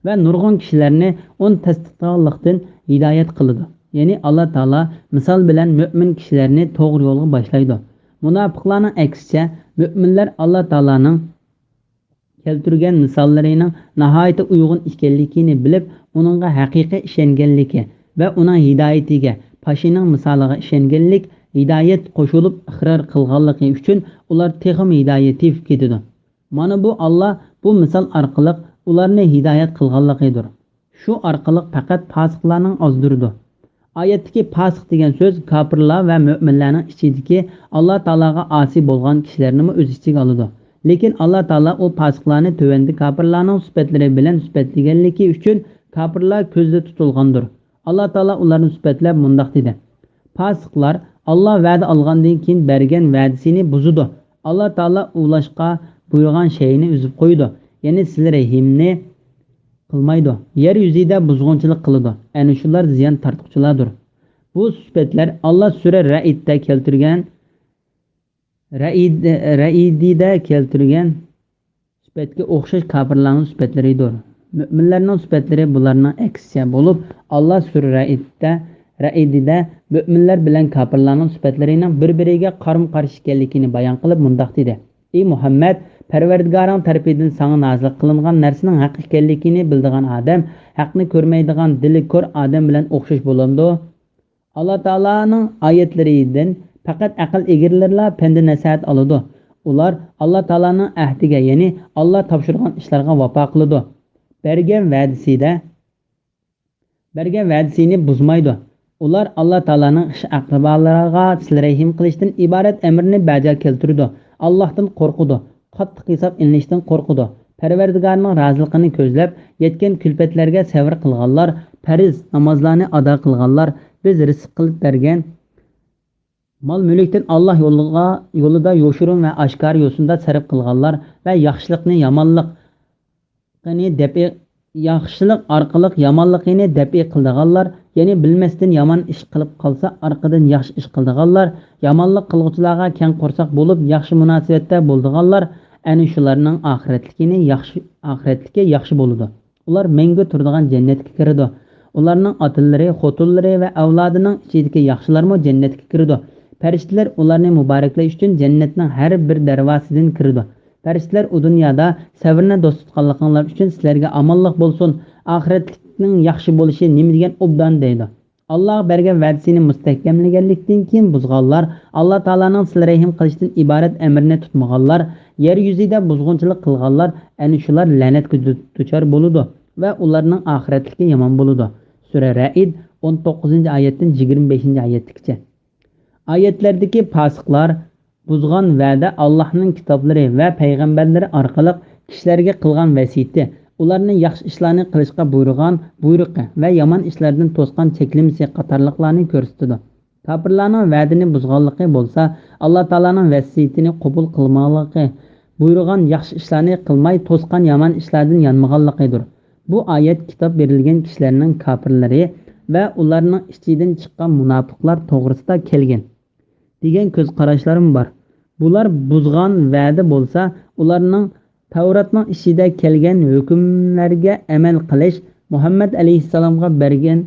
ۋە نۇرغۇن كىشىلەرنى ئۇنى تەستىقلىغانلىقتىن ھىدايەت قىلىدۇ. يەنى ئاللا تائالا مىسال بىلەن مۆمىن كىشىلەرنى توغرا يولغا باشلايدۇ. مۇناپىقلارنىڭ ئەكسىچە، مۆمىنلەر ئاللا تائالانىڭ كەلتۈرگەن مىساللىرىنىڭ ناھايىتى ئۇيغۇن ئىكەنلىكىنى بىلىپ، ئۇنىڭغا ھەقىقىي ئىشەنگەنلىكى ۋە ئۇنىڭ ھىدايىتىگە، پاشىنىڭ مىسالىغا ئىشەنگەنلىك، ھىدايەت قوشۇلۇپ ئىقرار قىلغانلىقى ئۈچۈن ئۇلار تېخىمۇ ھىدايەت تېپىپ كېتىدۇ. مانا بۇ، ئاللا بۇ مىسال ئارقىلىق ئۇلارنى ھىدايەت قىلغانلىقىدۇر. شۇ ئارقىلىق پەقەت پاسىقلارنىڭ ئازدۇرىدۇ. ئايەتتىكى پاسىق دېگەن سۆز كاپىرلار ۋە مۆمىنلەرنىڭ ئىچىدىكى ئاللا تائالاغا ئاسىي بولغان كىشىلەرنىمۇ ئۆز ئىچىگە ئالىدۇ. لېكىن ئاللا تائالا ئۇ پاسىقلارنى تۆۋەندە كاپىرلارنىڭ سۈپەتلىرى بىلەن سۈپەتلىگەنلىكى ئۈچۈن كاپىرلار كۆزدە تۇتۇلغاندۇر. ئاللا تائالا ئۇلارنى سۈپەتلەپ مۇنداق دېدى: پاسىقلار ئاللا ۋەدە ئالغاندىن كېيىن بەرگەن ۋەدىسىنى بۇزىدۇ. ئاللا تائالا ئۇلاشقا بۇيرۇغان شەيئىنى ئۈزۈپ قويىدۇ. يەنى سىلە رەھىمنى قىلمايدۇ. يەر يۈزىدە بۇزغۇنچىلىق قىلىدۇ. ئەنە شۇلار زىيان تارتقۇچىلاردۇر. بۇ سۈپەتلەر ئاللا سۈرە رەئىدتە كەلتۈرگەن، رەئىد-، رەئىدىدە كەلتۈرگەن سۈپەتكە ئوخشاش كاپىرلارنىڭ سۈپەتلىرىدۇر. مۆمىنلەرنىڭ سۈپەتلىرى بۇلارنىڭ ئەكسىچە بولۇپ، ئاللا سۈرە رەئىدتە، رەئىدىدە مۆمىنلەر بىلەن كاپىرلارنىڭ سۈپەتلىرىنىڭ بىر-بىرىگە قارىمۇ-قارشى ئىكەنلىكىنى بايان قىلىپ مۇنداق دېدى: ئى مۇھەممەد، پەرۋەردىگارىڭ تەرىپىدىن ساڭا نازىل قىلىنغان نەرسىنىڭ ھەق ئىكەنلىكىنى بىلىدىغان ئادەم ھەقنى كۆرمەيدىغان دىلى كور ئادەم بىلەن ئوخشاش بولامدۇ؟ ئاللا تائالانىڭ ئايەتلىرىدىن پەقەت ئەقىل ئىگىلىرىلا پەندە نەسىھەت ئالىدۇ. ئۇلار ئاللا تائالانىڭ ئەھدىگە، يەنى ئاللا تاپشۇرغان ئىشلارغا ۋاپا قىلىدۇ. بەرگەن ۋەدىسىدە، بەرگەن ۋەدىسىنى بۇزمايدۇ. ئۇلار ئاللا تائالانىڭ ئىش ئەقرىبالىرىغا سىلە رەھىم قىلىشتىن ئىبارەت ئەمرىنى بەجا كەلتۈرىدۇ. ئاللاھتىن قورقىدۇ. قاتتىق ھېساب ئېلىنىشتىن قورقىدۇ. پەرۋەردىگارنىڭ رازىلىقىنى كۆزلەپ، يەتكەن كۈلپەتلەرگە سەۋر قىلغانلار، پەرز نامازلارنى ئادا قىلغانلار، بىز رىزىق قىلىپ بەرگەن مال-مۈلۈكتىن ئاللا يولىغا، يولىدا يوشۇرۇن ۋە ئاشكارا يوسۇندا سەرپ قىلغانلار ۋە ياخشىلىقنى يامانلىقنى دەپئى، ياخشىلىق ئارقىلىق يامانلىقنى دەپئى قىلىدىغانلار، يەنى بىلمەستىن يامان ئىش قىلىپ قالسا ئارقىدىن ياخشى ئىش قىلىدىغانلار، يامانلىق قىلغۇچىلارغا كەڭ قورساق بولۇپ ياخشى مۇناسىۋەتتە بولىدىغانلار، ئەنە شۇلارنىڭ ئاخىرەتلىكىنى ياخشى، ئاخىرەتلىكى ياخشى بولىدۇ. ئۇلار مەڭگۈ تۇرىدىغان جەننەتكە كىرىدۇ. ئۇلارنىڭ ئاتىلىرى، خوتۇنلىرى ۋە ئەۋلادىنىڭ ئىچىدىكى ياخشىلارمۇ جەننەتكە كىرىدۇ. پەرىشتىلەر ئۇلارنى مۇبارەكلەش ئۈچۈن جەننەتنىڭ ھەر بىر دەرۋازىسىدىن كىرىدۇ. پەرىشتىلەر ئۇ دۇنيادا سەۋرنى دوست تۇتقانلىقىڭلار ئۈچۈن سىلەرگە ئامانلىق بولسۇن، ئاخىرەتلىكنىڭ ياخشى بولۇشى نېمە دېگەن ئوبدان دەيدۇ. ئاللاغا بەرگەن ۋەدىسىنى مۇستەھكەملىگەنلىكتىن كېيىن بۇزغانلار، ئاللا تائالانىڭ سىلە رەھىم قىلىشتىن ئىبارەت ئەمرىنى تۇتمىغانلار، يەر يۈزىدە بۇزغۇنچىلىق قىلغانلار، ئەنە شۇلار لەنەتكە دۇ-، دۇچار بولىدۇ ۋە ئۇلارنىڭ ئاخىرەتلىكى يامان بولىدۇ. سۈرە رەئد، ئون توققۇزىنچى ئايەتتىن يىگىرمە بەشىنچى ئايەتكىچە. ئايەتلەردىكى پاسىقلار بۇزغان ۋەدە ئاللاھنىڭ كىتابلىرى ۋە پەيغەمبەرلىرى ئارقىلىق كىشىلەرگە قىلغان ۋەسىيىتى، ئۇلارنى ياخشى ئىشلارنى قىلىشقا بۇيرۇغان بۇيرۇقى ۋە يامان ئىشلاردىن توسقان چەكلىمىسى قاتارلىقلارنى كۆرسىتىدۇ. كاپىرلارنىڭ ۋەدىنى بۇزغانلىقى بولسا، ئاللا تائالانىڭ ۋەسىيىتىنى قوبۇل قىلمىغانلىقى، بۇيرۇغان ياخشى ئىشلارنى قىلماي، توسقان يامان ئىشلاردىن يانمىغانلىقىدۇر. بۇ ئايەت كىتاب بېرىلگەن كىشىلەرنىڭ كاپىرلىرى ۋە ئۇلارنىڭ ئىچىدىن چىققان مۇناپىقلار توغرىسىدا كەلگەن، دېگەن كۆز قاراشلارمۇ بار. بۇلار بۇزغان ۋەدە بولسا، ئۇلارنىڭ تەۋراتنىڭ ئىچىدە كەلگەن ھۆكۈملەرگە ئەمەل قىلىش، مۇھەممەد ئەلەيھىسسالامغا بەرگەن،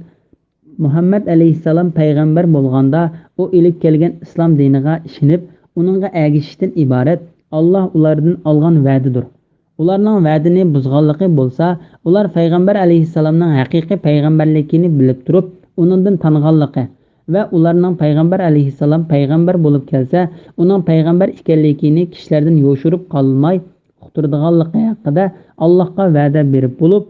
مۇھەممەد ئەلەيھىسسالام پەيغەمبەر بولغاندا ئۇ ئېلىپ كەلگەن ئىسلام دىنىغا ئىشىنىپ، ئۇنىڭغا ئەگىشىشتىن ئىبارەت ئاللا ئۇلاردىن ئالغان ۋەدىدۇر. ئۇلارنىڭ ۋەدىنى بۇزغانلىقى بولسا، ئۇلار پەيغەمبەر ئەلەيھىسسالامنىڭ ھەقىقىي پەيغەمبەرلىكىنى بىلىپ تۇرۇپ، ئۇنىڭدىن تانغانلىقى ۋە ئۇلارنىڭ پەيغەمبەر ئەلەيھىسسالام پەيغەمبەر بولۇپ كەلسە، ئۇنىڭ پەيغەمبەر ئىكەنلىكىنى كىشىلەردىن يوشۇرۇپ قالماي ئۇقتۇرىدىغانلىقى ھەققىدە ئاللاھقا ۋەدە بېرىپ بولۇپ،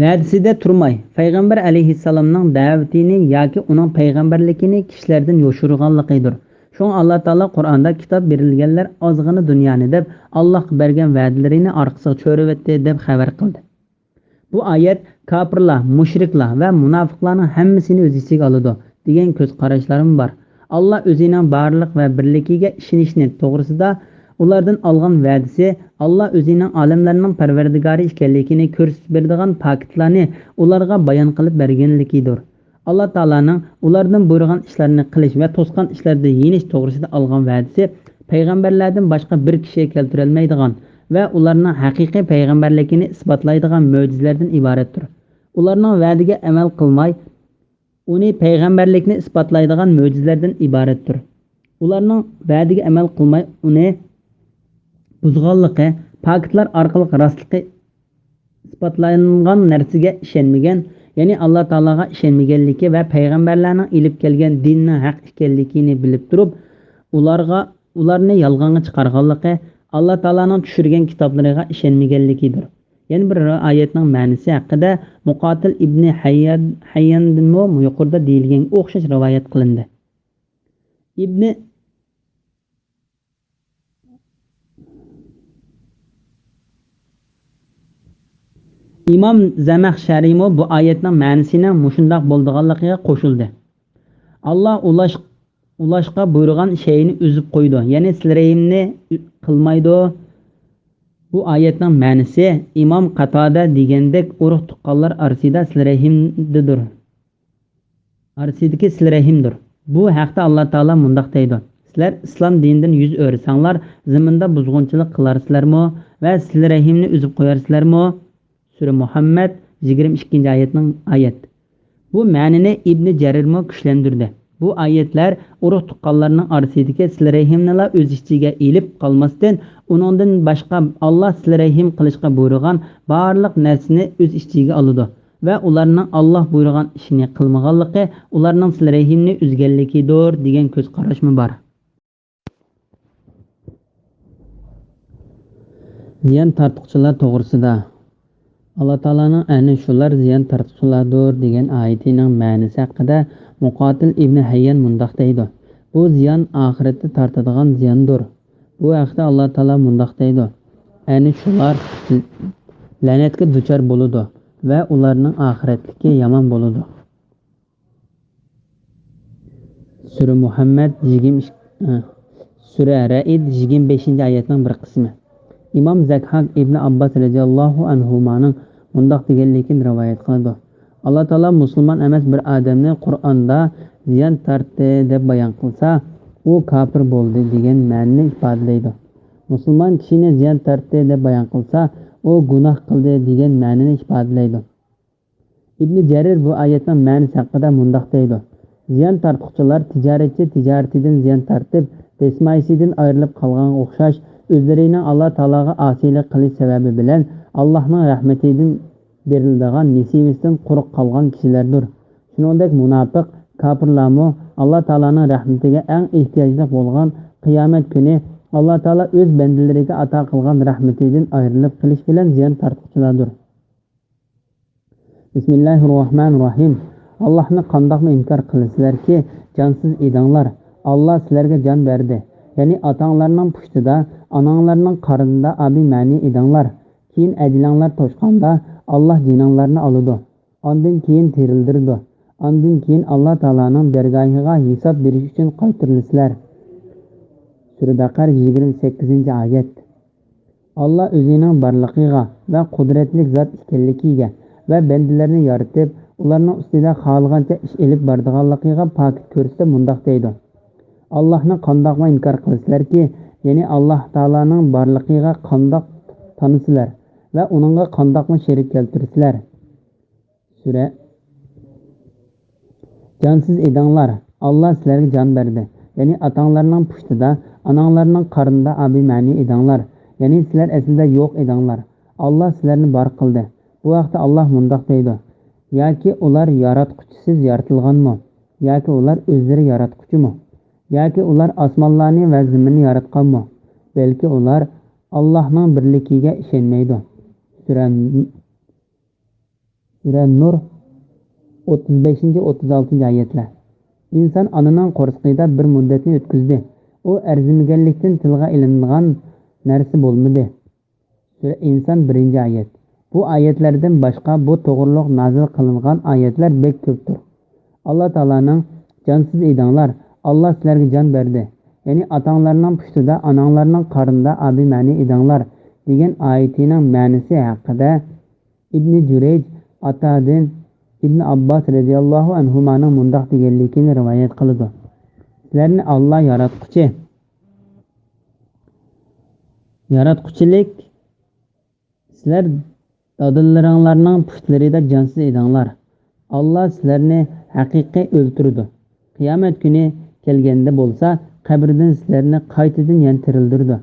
ۋەدىسىدە تۇرماي، پەيغەمبەر ئەلەيھىسسالامنىڭ دەۋىتىنى ياكى ئۇنىڭ پەيغەمبەرلىكىنى كىشىلەردىن يوشۇرغانلىقىدۇر. شۇڭا ئاللا تائالا قۇرئاندا كىتاب بېرىلگەنلەر ئازغىنە دۇنيانى دەپ، ئاللاھقا بەرگەن ۋەدىلىرىنى ئارقىسىغا چۆرۈۋەتتى دەپ خەۋەر قىلدى. بۇ ئايەت كاپىرلار، مۇشرىكلار ۋە مۇناپىقلارنىڭ ھەممىسىنى ئۆز ئىچىگە ئالىدۇ، دېگەن كۆز قاراشلارمۇ بار. ئاللا ئۆزىنىڭ بارلىق ۋە بىرلىكىگە ئىشىنىشنى توغرىسىدا ئۇلاردىن ئالغان ۋەدىسى، ئاللا ئۆزىنىڭ ئالەملەرنىڭ پەرۋەردىگارى ئىكەنلىكىنى كۆرسىتىپ بېرىدىغان پاكىتلارنى ئۇلارغا بايان قىلىپ بەرگەنلىكىدۇر. ئاللا تائالانىڭ ئۇلاردىن بۇيرۇغان ئىشلارنى قىلىش ۋە توسقان ئىشلاردا يېنىش توغرىسىدا ئالغان ۋەدىسى پەيغەمبەرلەردىن باشقا بىر كىشى كەلتۈرەلمەيدىغان ۋە ئۇلارنىڭ ھەقىقىي پەيغەمبەرلىكىنى ئىسپاتلايدىغان مۆجىزىلەردىن ئىبارەتتۇر. ئۇلارنىڭ ۋەدىگە ئەمەل قىلماي، ئۇنى پەيغەمبەرلىكنى ئىسپاتلايدىغان مۆجىزىلەردىن ئىبارەتتۇر. ئۇلارنىڭ ۋەدىگە ئەمەل قىلماي، ئۇنى بۇزغانلىقى، پاكىتلار ئارقىلىق راستلىقى ئىسپاتلانغان نەرسىگە ئىشەنمىگەن، يەنى ئاللا تائالاغا ئىشەنمىگەنلىكى ۋە پەيغەمبەرلەرنىڭ ئېلىپ كەلگەن دىننىڭ ھەق ئىكەنلىكىنى بىلىپ تۇرۇپ، ئۇلارغا، ئۇلارنى يالغانغا چىقارغانلىقى، ئاللا تائالانىڭ چۈشۈرگەن كىتابلىرىغا ئىشەنمىگەنلىكىدۇر. يەنە بىر رىۋايەتنىڭ مەنىسى ھەققىدە مۇقاتىل ئىبنى ھەييان، ھەيياندىنمۇ يۇقىرىدا دېيىلگەنگە ئوخشاش رىۋايەت قىلىندى. ئىبنى ئىمام زەمەخشەرىمۇ بۇ ئايەتنىڭ مەنىسىنىڭ مۇشۇنداق بولىدىغانلىقىغا قوشۇلدى. ئاللا ئۇلاش-، ئۇلاشقا بۇيرۇغان شەيئىنى ئۈزۈپ قويىدۇ، يەنى سىلە رەھىمنى قىلمايدۇ. بۇ ئايەتنىڭ مەنىسى ئىمام قاتادە دېگەندەك ئۇرۇق تۇغقانلار ئارىسىدا سىلە رەھىمدىدۇر. ئارىسىدىكى سىلە رەھىمدۇر. بۇ ھەقتە ئاللا تائالا مۇنداق دەيدۇ: سىلەر ئىسلام دىنىدىن يۈز ئۆرۈسەڭلار، زېمىندا بۇزغۇنچىلىق قىلارسىلەرمۇ ۋە سىلە رەھىمنى ئۈزۈپ قويارسىلەرمۇ؟ سۈرە مۇھەممەد، يىگىرمە ئىككىنچى ئايەتنىڭ ئايەت. بۇ مەنىنى ئىبنى جەرىرمۇ كۈچلەندۈردى. بۇ ئايەتلەر ئۇرۇق تۇغقانلارنىڭ ئارىسىدىكى سىلە رەھىمنىلا ئۆز ئىچىگە ئېلىپ قالماستىن، ئۇنىڭدىن باشقا ئاللا سىلە رەھىم قىلىشقا بۇيرۇغان بارلىق نەرسىنى ئۆز ئىچىگە ئالىدۇ. ۋە ئۇلارنىڭ ئاللاھ بۇيرۇغان ئىشنى قىلمىغانلىقى ئۇلارنىڭ سىلە رەھىمنى ئۈزگەنلىكىدۇر، دېگەن كۆز قاراشمۇ بار. زىيان تارتقۇچىلار توغرىسىدا. ئاللا تائالانىڭ ئەنە شۇلار زىيان تارتقۇچىلاردۇر دېگەن ئايىتىنىڭ مەنىسى ھەققىدە مۇقاتىل ئىبنى ھەييان مۇنداق دەيدۇ: بۇ زىيان ئاخىرەتتە تارتىدىغان زىياندۇر. بۇ ھەقتە ئاللا تائالا مۇنداق دەيدۇ: ئەنە شۇلار لەنەتكە دۇچار بولىدۇ ۋە ئۇلارنىڭ ئاخىرەتلىكى يامان بولىدۇ. سۈرە مۇھەممەد يىگىرمە ئىككى، ئە، سۈرە رەئد يىگىرمە بەشىنچى ئايەتنىڭ بىر قىسمى. ئىمام زەكھاك ئىبنى ئابباس رەزىياللاھۇ ئەنھۇمانىڭ مۇنداق دېگەنلىكىنى رىۋايەت قىلىدۇ: ئاللا تائالا مۇسۇلمان ئەمەس بىر ئادەمنى قۇرئاندا زىيان تارتتى دەپ بايان قىلسا، ئۇ كاپىر بولدى دېگەن مەنىنى ئىپادىلەيدۇ. مۇسۇلمان كىشىنى زىيان تارتتى دەپ بايان قىلسا، ئۇ گۇناھ قىلدى دېگەن مەنىنى ئىپادىلەيدۇ. ئىبنى جەرىر بۇ ئايەتنىڭ مەنىسى ھەققىدە مۇنداق دەيدۇ: زىيان تارتقۇچىلار تىجارەتچى تىجارىتىدىن زىيان تارتىپ، دەسمايىسىدىن ئايرىلىپ قالغانغا ئوخشاش، ئۆزلىرىنىڭ ئاللا تائالاغا ئاسىيلىق قىلىش سەۋەبى بىلەن ئاللاھنىڭ رەھمىتىدىن بېرىلىدىغان نېسىۋىسىدىن قۇرۇق قالغان كىشىلەردۇر. شۇنىڭدەك مۇناپىق، كاپىرلارمۇ ئاللا تائالانىڭ رەھمىتىگە ئەڭ ئېھتىياجلىق بولغان قىيامەت كۈنى ئاللا تائالا ئۆز بەندىلىرىگە ئاتا قىلغان رەھمىتىدىن ئايرىلىپ قېلىش بىلەن زىيان تارتقۇچىلاردۇر. بىسمىللاھىررەھمانىررەھىم. ئاللاھنى قانداقمۇ ئىنكار قىلىسىلەركى، جانسىز ئىدىڭلار. ئاللا سىلەرگە جان بەردى، يەنى ئاتاڭلارنىڭ پۇشتىدا، ئاناڭلارنىڭ قارنىدا ئابىمەنى ئىدىڭلار. كېيىن ئەجىلىڭلار توشقاندا، ئاللا جېنىڭلارنى ئالىدۇ. ئاندىن كېيىن تىرىلدۈرىدۇ. ئاندىن كېيىن ئاللا تائالانىڭ دەرگاھىغا ھېساب بېرىش ئۈچۈن قايتۇرۇلىسىلەر. سۈرە بەقەرە، يىگىرمە سەككىزىنچى ئايەت. ئاللا ئۆزىنىڭ بارلىقىغا ۋە قۇدرەتلىك زات ئىكەنلىكىگە ۋە بەندىلەرنى يارىتىپ، ئۇلارنىڭ ئۈستىدە خالىغانچە ئىش ئېلىپ بارىدىغانلىقىغا پاكىت كۆرسىتىپ مۇنداق دەيدۇ: ئاللاھنى قانداقمۇ ئىنكار قىلىسىلەركى، يەنى ئاللا تائالانىڭ بارلىقىغا قانداق تانىسىلەر ۋە ئۇنىڭغا قانداقمۇ شېرىك كەلتۈرىسىلەر؟ سۈرە. جانسىز ئىدىڭلار، ئاللا سىلەرگە جان بەردى، يەنى ئاتاڭلارنىڭ پۇشتىدا، ئاناڭلارنىڭ قارنىدا ئابىمەنى ئىدىڭلار، يەنى سىلەر ئەسلىدە يوق ئىدىڭلار. ئاللا سىلەرنى بار قىلدى. بۇ ھەقتە ئاللا مۇنداق دەيدۇ: ياكى ئۇلار ياراتقۇچىسىز يارىتىلغانمۇ؟ ياكى ئۇلار ئۆزلىرى ياراتقۇچىمۇ؟ ياكى ئۇلار ئاسمانلارنى ۋە زېمىننى ياراتقانمۇ؟ بەلكى ئۇلار ئاللانىڭ بىرلىكىگە ئىشەنمەيدۇ. سۈرە سۈرە نۇر، ئوتتۇز بەشىنچى، ئوتتۇز ئالتىنچى ئايەتلەر. ئىنسان ئانىنىڭ قورسىقىدا بىر مۇددەتنى ئۆتكۈزدى. ئۇ ئەرزىمىگەنلىكتىن تىلغا ئېلىنغان نەرسە بولمىدى. سۈرە ئىنسان، بىرىنچى ئايەت. بۇ ئايەتلەردىن باشقا بۇ توغرۇلۇق نازىل قىلىنغان ئايەتلەر بەك كۆپتۇر. ئاللا تائالانىڭ «جانسىز ئىدىڭلار، ئاللا سىلەرگە جان بەردى، يەنى ئاتاڭلارنىڭ پۇشتىدا، ئاناڭلارنىڭ قارنىدا ئابىمەنى ئىدىڭلار» دېگەن ئايىتىنىڭ مەنىسى ھەققىدە ئىبنى جۇرەيج ئاتادىن ئىبنى ئابباس رەزىياللاھۇ ئەنھۇمانىڭ مۇنداق دېگەنلىكىنى رىۋايەت قىلىدۇ: سىلەرنى ئاللا ياراتقۇچى، ياراتقۇچىلىك، سىلەر دادىلىرىڭلارنىڭ پۇتلىرىدا جانسىز ئىدىڭلار. ئاللا سىلەرنى ھەقىقىي ئۆلتۈرىدۇ. قىيامەت كۈنى كەلگەندە بولسا، قەبرىدىن سىلەرنى قايتىدىن يەنە تىرىلدۈرىدۇ.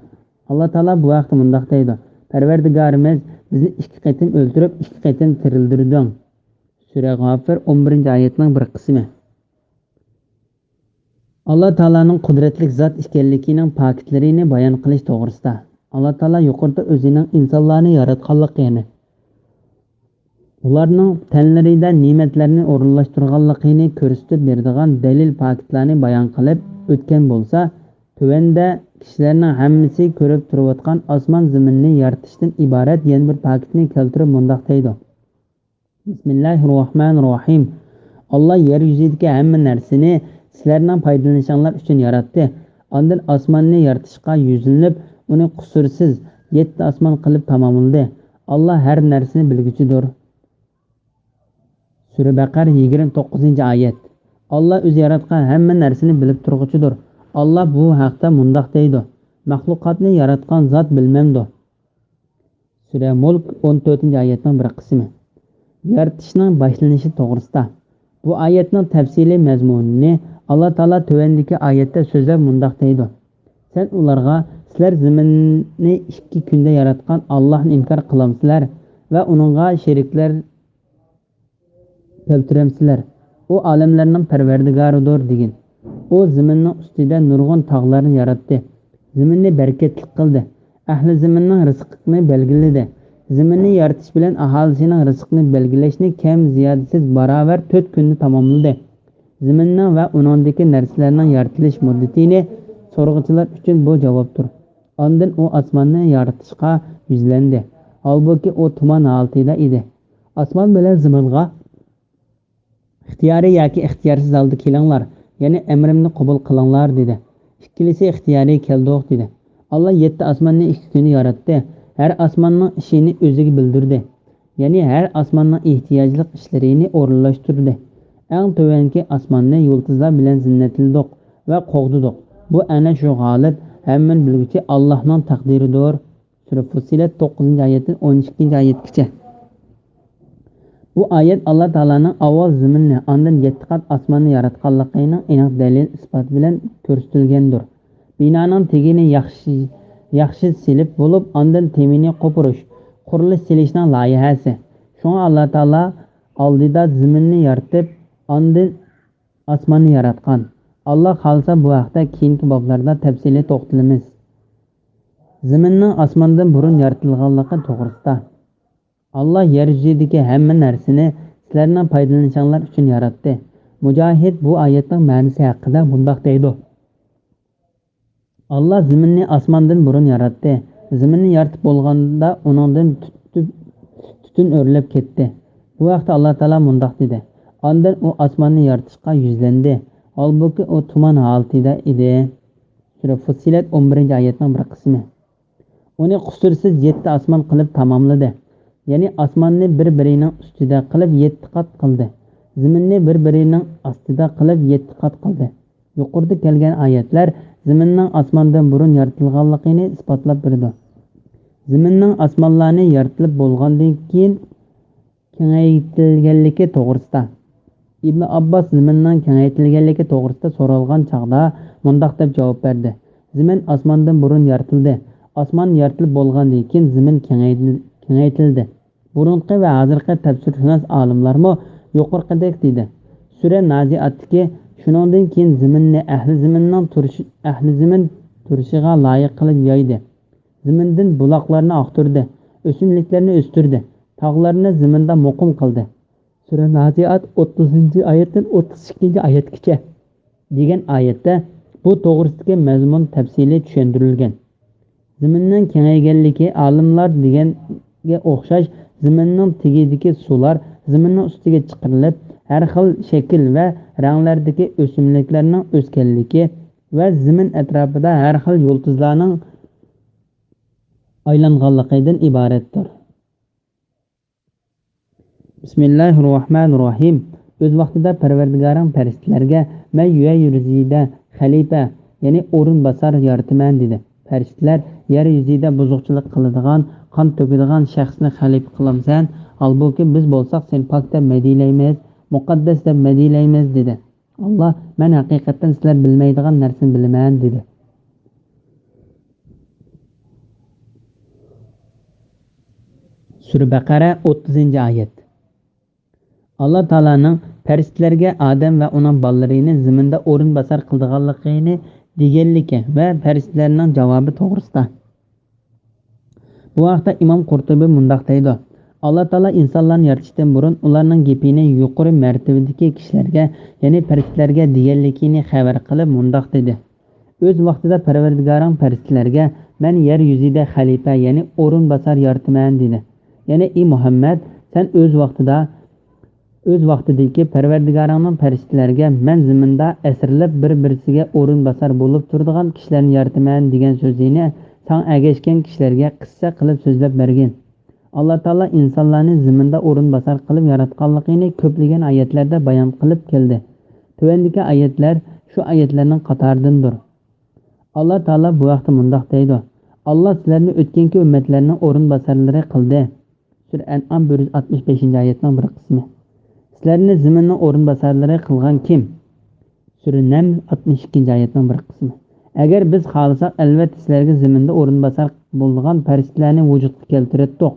ئاللا تائالا بۇ ھەقتە مۇنداق دەيدۇ: پەرۋەردىگارىمىز بىزنى ئىككى قېتىم ئۆلتۈرۈپ، ئىككى قېتىم تىرىلدۈردۈڭ. سۈرە غافىر، ئون بىرىنچى ئايەتنىڭ بىر قىسمى. ئاللا تائالانىڭ قۇدرەتلىك زات ئىكەنلىكىنىڭ پاكىتلىرىنى بايان قىلىش توغرىسىدا. ئاللا تائالا يۇقىرىدا ئۆزىنىڭ ئىنسانلارنى ياراتقانلىقىنى، ئۇلارنىڭ تەنلىرىدە نېمەتلەرنى ئورۇنلاشتۇرغانلىقىنى كۆرسىتىپ بېرىدىغان دەلىل پاكىتلارنى بايان قىلىپ ئۆتكەن بولسا، تۆۋەندە كىشىلەرنىڭ ھەممىسى كۆرۈپ تۇرۇۋاتقان ئاسمان زېمىننى يارىتىشتىن ئىبارەت يەنە بىر پاكىتنى كەلتۈرۈپ مۇنداق دەيدۇ: بىسمىللاھىررەھمانىررەھىم. ئاللا يەر يۈزىدىكى ھەممە نەرسىنى سىلەرنىڭ پايدىلىنىشىڭلار ئۈچۈن ياراتتى. ئاندىن ئاسماننى يارىتىشقا يۈزلىنىپ، ئۇنى قۇسۇرسىز يەتتە ئاسمان قىلىپ تاماملىدى. ئاللا ھەر نەرسىنى بىلگۈچىدۇر. سۈرە بەقەرە، يىگىرمە توققۇزىنچى ئايەت. ئاللا ئۆزى ياراتقان ھەممە نەرسىنى بىلىپ تۇرغۇچىدۇر. ئاللا بۇ ھەقتە مۇنداق دەيدۇ: مەخلۇقاتنى ياراتقان زات بىلمەمدۇ؟ سۈرە مۇلك، ئون تۆتىنچى ئايەتنىڭ بىر قىسمى. يارىتىشنىڭ باشلىنىشى توغرىسىدا. بۇ ئايەتنىڭ تەپسىلىي مەزمۇنىنى ئاللا تائالا تۆۋەندىكى ئايەتتە سۆزلەپ مۇنداق دەيدۇ: سەن ئۇلارغا، سىلەر زېمىننى ئىككى كۈندە ياراتقان ئاللاھنى ئىنكار قىلامسىلەر ۋە ئۇنىڭغا شېرىكلەر، كەلتۈرەمسىلەر؟ ئۇ ئالەملەرنىڭ پەرۋەردىگارىدۇر، دېگىن. ئۇ زېمىننىڭ ئۈستىدە نۇرغۇن تاغلارنى ياراتتى. زېمىننى بەرىكەتلىك قىلدى. ئەھلى زېمىننىڭ رىزقىنى بەلگىلىدى. زېمىننى يارىتىش بىلەن ئاھالىسىنىڭ رىزقىنى بەلگىلەشنى كەم زىيادىسىز باراۋەر تۆت كۈندە تاماملىدى. زېمىننىڭ ۋە ئۇنىڭدىكى نەرسىلەرنىڭ يارىتىلىش مۇددىتىنى سورىغۇچىلار ئۈچۈن بۇ جاۋابتۇر. ئاندىن ئۇ ئاسماننى يارىتىشقا يۈزلەندى. ھالبۇكى، ئۇ تۇمان ھالىتىدە ئىدى. ئاسمان بىلەن زېمىنغا ئىختىيارىي ياكى ئىختىيارسىز ھالدا كېلىڭلار، يەنى ئەمرىمنى قوبۇل قىلىڭلار، دېدى. ئىككىلىسى ئىختىيارىي كەلدۇق، دېدى. ئاللا يەتتە ئاسماننى ئىككى كۈنى ياراتتى. ھەر ئاسماننىڭ ئىشىنى ئۆزىگە بىلدۈردى. يەنى ھەر ئاسماننىڭ ئېھتىياجلىق ئىشلىرىنى ئورۇنلاشتۇردى. ئەڭ تۆۋەنكى ئاسماننى يۇلتۇزلار بىلەن زىننەتلىدۇق ۋە قوغدىدۇق. بۇ ئەنە شۇ غالىب، ھەممىنى بىلگۈچى ئاللاھنىڭ تەقدىرىدۇر. سۈرە فۇسسىلەت توققۇزىنچى ئايەتتىن ئون ئىككىنچى ئايەتكىچە. بۇ ئايەت ئاللا تائالانىڭ ئاۋۋال زېمىننى، ئاندىن يەتتە قات ئاسماننى ياراتقانلىقىنىڭ ئېنىق دەلىل-ئىسپاتى بىلەن كۆرسىتىلگەندۇر. بىنانىڭ تېگىنى ياخشى، ياخشى سېلىپ بولۇپ، ئاندىن تېمىنى قوپۇرۇش، قۇرۇلۇش سېلىشنىڭ لايىھەسى. شۇڭا ئاللا تائالا ئالدىدا زېمىننى يارىتىپ، ئاندىن ئاسماننى ياراتقان. ئاللا خالىسا، بۇ ھەقتە كېيىنكى بابلاردا تەپسىلىي توختىلىمىز. زېمىننىڭ ئاسماندىن بۇرۇن يارىتىلغانلىقى توغرىسىدا. ئاللا يەر يۈزىدىكى ھەممە نەرسىنى سىلەرنىڭ پايدىلىنىشىڭلار ئۈچۈن ياراتتى. مۇجاھىد بۇ ئايەتنىڭ مەنىسى ھەققىدە مۇنداق دەيدۇ: ئاللا زېمىننى ئاسماندىن بۇرۇن ياراتتى. زېمىننى يارىتىپ بولغاندا ئۇنىڭدىن تۈت-، تۈتۈن ئۆرلەپ كەتتى. بۇ ھەقتە ئاللا تائالا مۇنداق دېدى: ئاندىن ئۇ ئاسماننى يارىتىشقا يۈزلەندى. ھالبۇكى، ئۇ تۇمان ھالىتىدە ئىدى. سۈرە فۇسسىلەت، ئون بىرىنچى ئايەتنىڭ بىر قىسمى. ئۇنى قۇسۇرسىز يەتتە ئاسمان قىلىپ تاماملىدى. يەنى ئاسماننى بىر-بىرىنىڭ ئۈستىدە قىلىپ يەتتە قات قىلدى. زېمىننى بىر-بىرىنىڭ ئاستىدا قىلىپ يەتتە قات قىلدى. يۇقىرىدا كەلگەن ئايەتلەر زېمىننىڭ ئاسماندىن بۇرۇن يارىتىلغانلىقىنى ئىسپاتلاپ بېرىدۇ. زېمىننىڭ ئاسمانلارنى يارىتىلىپ بولغاندىن كېيىن كېڭەيتىلگەنلىكى توغرىسىدا. ئىبن ئابباس زېمىننىڭ كېڭەيتىلگەنلىكى توغرىسىدا سورالغان چاغدا مۇنداق دەپ جاۋاب بەردى: زېمىن ئاسماندىن بۇرۇن يارىتىلدى. ئاسمان يارىتىلىپ بولغاندىن كېيىن زېمىن كېڭەيتىل-، كېڭەيتىلدى. بۇرۇنقى ۋە ھازىرقى تەپسىرشۇناس ئالىملارمۇ يۇقىرىقىدەك دېدى. سۈرە نازىئاتتىكى: شۇنىڭدىن كېيىن زېمىننى ئەھلى زېمىننىڭ تۇرۇشى، ئەھلى زېمىن تۇرۇشىغا لايىق قىلىپ يايدى. زېمىندىن بۇلاقلارنى ئاقتۇردى، ئۆسۈملۈكلەرنى ئۆستۈردى، تاغلارنى زېمىندا مۇقىم قىلدى. سۈرە نازىئات، ئوتتۇزىنچى ئايەتتىن ئوتتۇز ئىككىنچى ئايەتكىچە دېگەن ئايەتتە بۇ توغرىسىدىكى مەزمۇن تەپسىلىي چۈشەندۈرۈلگەن. زېمىننىڭ كېڭەيگەنلىكى ئالىملار دېگەنگە ئوخشاش، زېمىننىڭ تېگىدىكى سۇلار زېمىننىڭ ئۈستىگە چىقىرىلىپ، ھەر خىل شەكىل ۋە رەڭلەردىكى ئۆسۈملۈكلەرنىڭ ئۆسكەنلىكى ۋە زېمىن ئەتراپىدا ھەر خىل يۇلتۇزلارنىڭ ئايلانغانلىقىدىن ئىبارەتتۇر. بىسمىللاھىررەھمانىررەھىم. ئۆز ۋاقتىدا پەرۋەردىگارىڭ پەرىشتىلەرگە: مەن يەر يۈزىدە خەلىپە، يەنى ئورۇنباسار يارىتىمەن، دېدى. پەرىشتىلەر: يەر يۈزىدە بۇزۇقچىلىق قىلىدىغان، قان تۆكىدىغان شەخسنى خەلىپە قىلامسەن؟ ھالبۇكى، بىز بولساق سېنى پاك دەپ مەدھىيلەيمىز، مۇقەددەس دەپ مەدھىيلەيمىز، دېدى. ئاللا: مەن ھەقىقەتەن سىلەر بىلمەيدىغان نەرسىنى بىلىمەن، دېدى. سۈرە بەقەرە، ئوتتۇزىنچى ئايەت. ئاللا تائالانىڭ پەرىشتىلەرگە ئادەم ۋە ئۇنىڭ بالىلىرىنى زېمىندا ئورۇنباسار قىلىدىغانلىقىنى دېگەنلىكى ۋە پەرىشتىلەرنىڭ جاۋابى توغرىسىدا. بۇ ھەقتە ئىمام قۇرتۇبى مۇنداق دەيدۇ: ئاللا تائالا ئىنسانلارنى يارىتىشتىن بۇرۇن ئۇلارنىڭ گېپىنى يۇقىرى مەرتىۋىدىكى كىشىلەرگە، يەنى پەرىشتىلەرگە دېگەنلىكىنى خەۋەر قىلىپ مۇنداق دېدى: ئۆز ۋاقتىدا پەرۋەردىگارىڭ پەرىشتىلەرگە: مەن يەر يۈزىدە خەلىپە، يەنى ئورۇنباسار يارىتىمەن، دېدى. يەنى، ئى مۇھەممەد، سەن ئۆز ۋاقتىدا، ئۆز ۋاقتىدىكى پەرۋەردىگارىڭنىڭ پەرىشتىلەرگە: مەن زېمىندا ئەسىرلەپ بىر-بىرسىگە ئورۇنباسار بولۇپ تۇرىدىغان كىشىلەرنى يارىتىمەن، دېگەن سۆزىنى ساڭا ئەگەشكەن كىشىلەرگە قىسسە قىلىپ سۆزلەپ بەرگىن. ئاللا تائالا ئىنسانلارنى زېمىندا ئورۇنباسار قىلىپ ياراتقانلىقىنى كۆپلىگەن ئايەتلەردە بايان قىلىپ كەلدى. تۆۋەندىكى ئايەتلەر شۇ ئايەتلەرنىڭ قاتارىدىندۇر. ئاللا تائالا بۇ ھەقتە مۇنداق دەيدۇ: ئاللا سىلەرنى ئۆتكەنكى ئۈممەتلەرنىڭ ئورۇنباسارلىرى قىلدى. سۈرە ئەنئام بىر يۈز ئاتمىش بەشىنچى ئايەتنىڭ بىر قىسمى. سىلەرنى زېمىننىڭ ئورۇنباسارلىرى قىلغان كىم؟ سۈرە نەمل ئاتمىش ئىككىنچى ئايەتنىڭ بىر قىسمى. ئەگەر بىز خالىساق، ئەلۋەتتە سىلەرگە زېمىندا ئورۇنباسار بولىدىغان پەرىشتىلەرنى ۋۇجۇدقا كەلتۈرەتتۇق.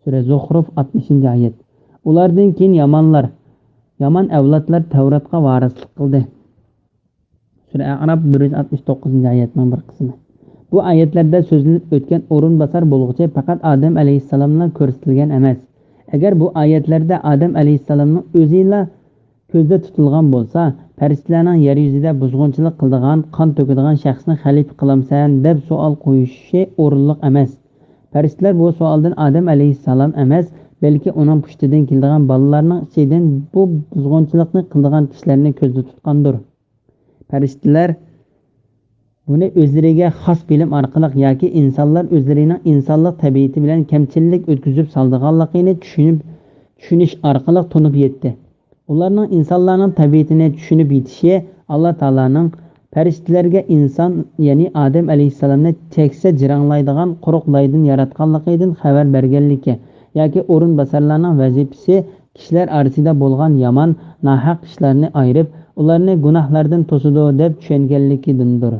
سۈرە زۇخرۇف، ئاتمىشىنچى ئايەت. ئۇلاردىن كېيىن يامانلار، يامان ئەۋلادلار تەۋراتقا ۋارىسلىق قىلدى. سۈرە ئەئراپ، بىر يۈز ئاتمىش توققۇزىنچى ئايەتنىڭ بىر قىسمى. بۇ ئايەتلەردە سۆزلىنىپ ئۆتكەن ئورۇنباسار بولغۇچى پەقەت ئادەم ئەلەيھىسسالاملا كۆرسىتىلگەن ئەمەس. ئەگەر بۇ ئايەتلەردە ئادەم ئەلەيھىسسالامنىڭ ئۆزىلا كۆزدە تۇتۇلغان بولسا، پەرىشتىلەرنىڭ يەر يۈزىدە بۇزغۇنچىلىق قىلىدىغان، قان تۆكىدىغان شەخسنى خەلىپە قىلامسەن دەپ سوئال قويۇشى ئورۇنلۇق ئەمەس. پەرىشتىلەر بۇ سوئالدىن ئادەم ئەلەيھىسسالام ئەمەس، بەلكى ئۇنىڭ پۇشتىدىن كېلىدىغان بالىلارنىڭ ئىچىدىن بۇ بۇزغۇنچىلىقنى قىلىدىغان كىشىلەرنى كۆزدە تۇتقاندۇر. پەرىشتىلەر بۇنى ئۆزلىرىگە خاس بىلىم ئارقىلىق ياكى ئىنسانلار ئۆزلىرىنىڭ ئىنسانلىق تەبىئىتى بىلەن كەمچىللىك ئۆتكۈزۈپ سالىدىغانلىقىنى چۈشىنىپ، چۈشىنىش ئارقىلىق تونۇپ يەتتى. ئۇلارنىڭ ئىنسانلارنىڭ تەبىئىتىنى چۈشىنىپ يېتىشى ئاللا تائالانىڭ پەرىشتىلەرگە ئىنسان، يەنى ئادەم ئەلەيھىسسالامنى چەكسە جىرىڭلايدىغان قۇرۇق لايدىن ياراتقانلىقىدىن خەۋەر بەرگەنلىكى ياكى ئورۇنباسارلارنىڭ ۋەزىپىسى كىشىلەر ئارىسىدا بولغان يامان، ناھەق ئىشلارنى ئايرىپ، ئۇلارنى گۇناھلاردىن توسىدۇ دەپ چۈشەنگەنلىكىدىندۇر.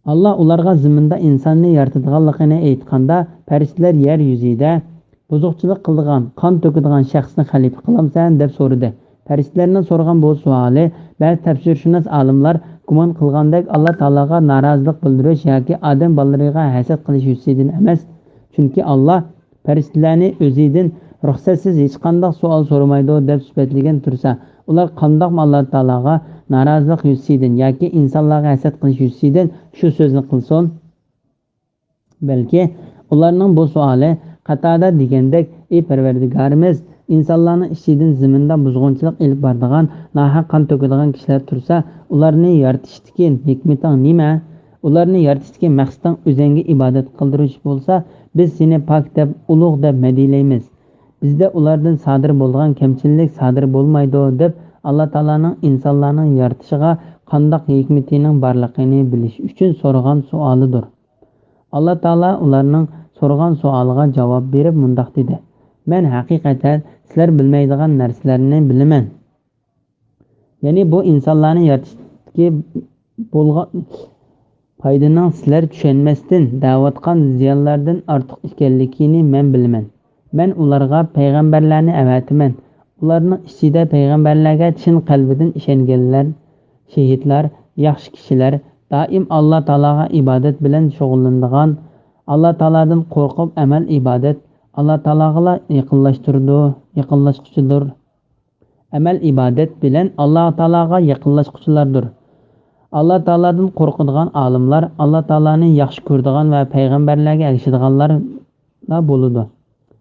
ئاللا ئۇلارغا زېمىندا ئىنساننى يارىتىدىغانلىقىنى ئېيتقاندا، پەرىشتىلەر يەر يۈزىدە بۇزۇقچىلىق قىلىدىغان، قان تۆكىدىغان شەخسنى خەلىپە قىلامسەن؟ دەپ سورىدى. پەرىشتىلەرنىڭ سورىغان بۇ سوئالى بەزى تەپسىرشۇناس ئالىملار گۇمان قىلغاندەك ئاللا تائالاغا نارازىلىق بىلدۈرۈش ياكى ئادەم بالىلىرىغا ھەسەت قىلىش يۈزىسىدىن ئەمەس. چۈنكى ئاللا پەرىشتىلەرنى ئۆزىدىن رۇخسەتسىز ھېچقانداق سوئال سورىمايدۇ دەپ سۈپەتلىگەن تۇرسا، ئۇلار قانداقمۇ ئاللا تائالاغا نارازىلىق يۈزىسىدىن ياكى ئىنسانلارغا ھەسەت قىلىش يۈزىسىدىن شۇ سۆزنى قىلسۇن؟ بەلكى ئۇلارنىڭ بۇ سوئالى قاتادە دېگەندەك، ئى پەرۋەردىگارىمىز، ئىنسانلارنىڭ ئىچىدىن زېمىندا بۇزغۇنچىلىق ئېلىپ بارىدىغان، ناھەق قان تۆكىدىغان كىشىلەر تۇرسا، ئۇلارنى يارىتىشتىكى ھېكمىتىڭ نېمە؟ ئۇلارنى يارىتىشتىكى مەقسىتىڭ ئۆزۈڭگە ئىبادەت قىلدۇرۇش بولسا، بىز سېنى پاك دەپ، ئۇلۇغ دەپ مەدھىيلەيمىز. بىزدە ئۇلاردىن سادىر بولىدىغان كەمچىللىك سادىر بولمايدۇ، دەپ ئاللا تائالانىڭ ئىنسانلارنىڭ يارىتىشىغا قانداق ھېكمىتىنىڭ بارلىقىنى بىلىش ئۈچۈن سورىغان سوئالىدۇر. ئاللا تائالا ئۇلارنىڭ سورىغان سوئالىغا جاۋاب بېرىپ مۇنداق دېدى: مەن ھەقىقەتەن سىلەر بىلمەيدىغان نەرسىلەرنى بىلىمەن. يەنى بۇ ئىنسانلارنى يارىتىشتىكى بولغان پايدىنىڭ سىلەر چۈشەنمەستىن دەۋاتقان زىيانلاردىن ئارتۇق ئىكەنلىكىنى مەن بىلىمەن. مەن ئۇلارغا پەيغەمبەرلەرنى ئەۋەتىمەن. ئۇلارنىڭ ئىچىدە پەيغەمبەرلەرگە چىن قەلبىدىن ئىشەنگەنلەر، شېھىتلار، ياخشى كىشىلەر، دائىم ئاللا تائالاغا ئىبادەت بىلەن شۇغۇللىنىدىغان، ئاللا تائالادىن قورقۇپ ئەمەل ئىبادەت، ئاللا تائالاغىلا يېقىنلاشتۇرىدۇ، يېقىنلاشقۇچىدۇر. ئەمەل ئىبادەت بىلەن ئاللا تائالاغا يېقىنلاشقۇچىلاردۇر. ئاللا تائالادىن قورقىدىغان ئالىملار، ئاللا تائالانى ياخشى كۆرىدىغان ۋە پەيغەمبەرلەرگە ئەگىشىدىغانلار بولىدۇ.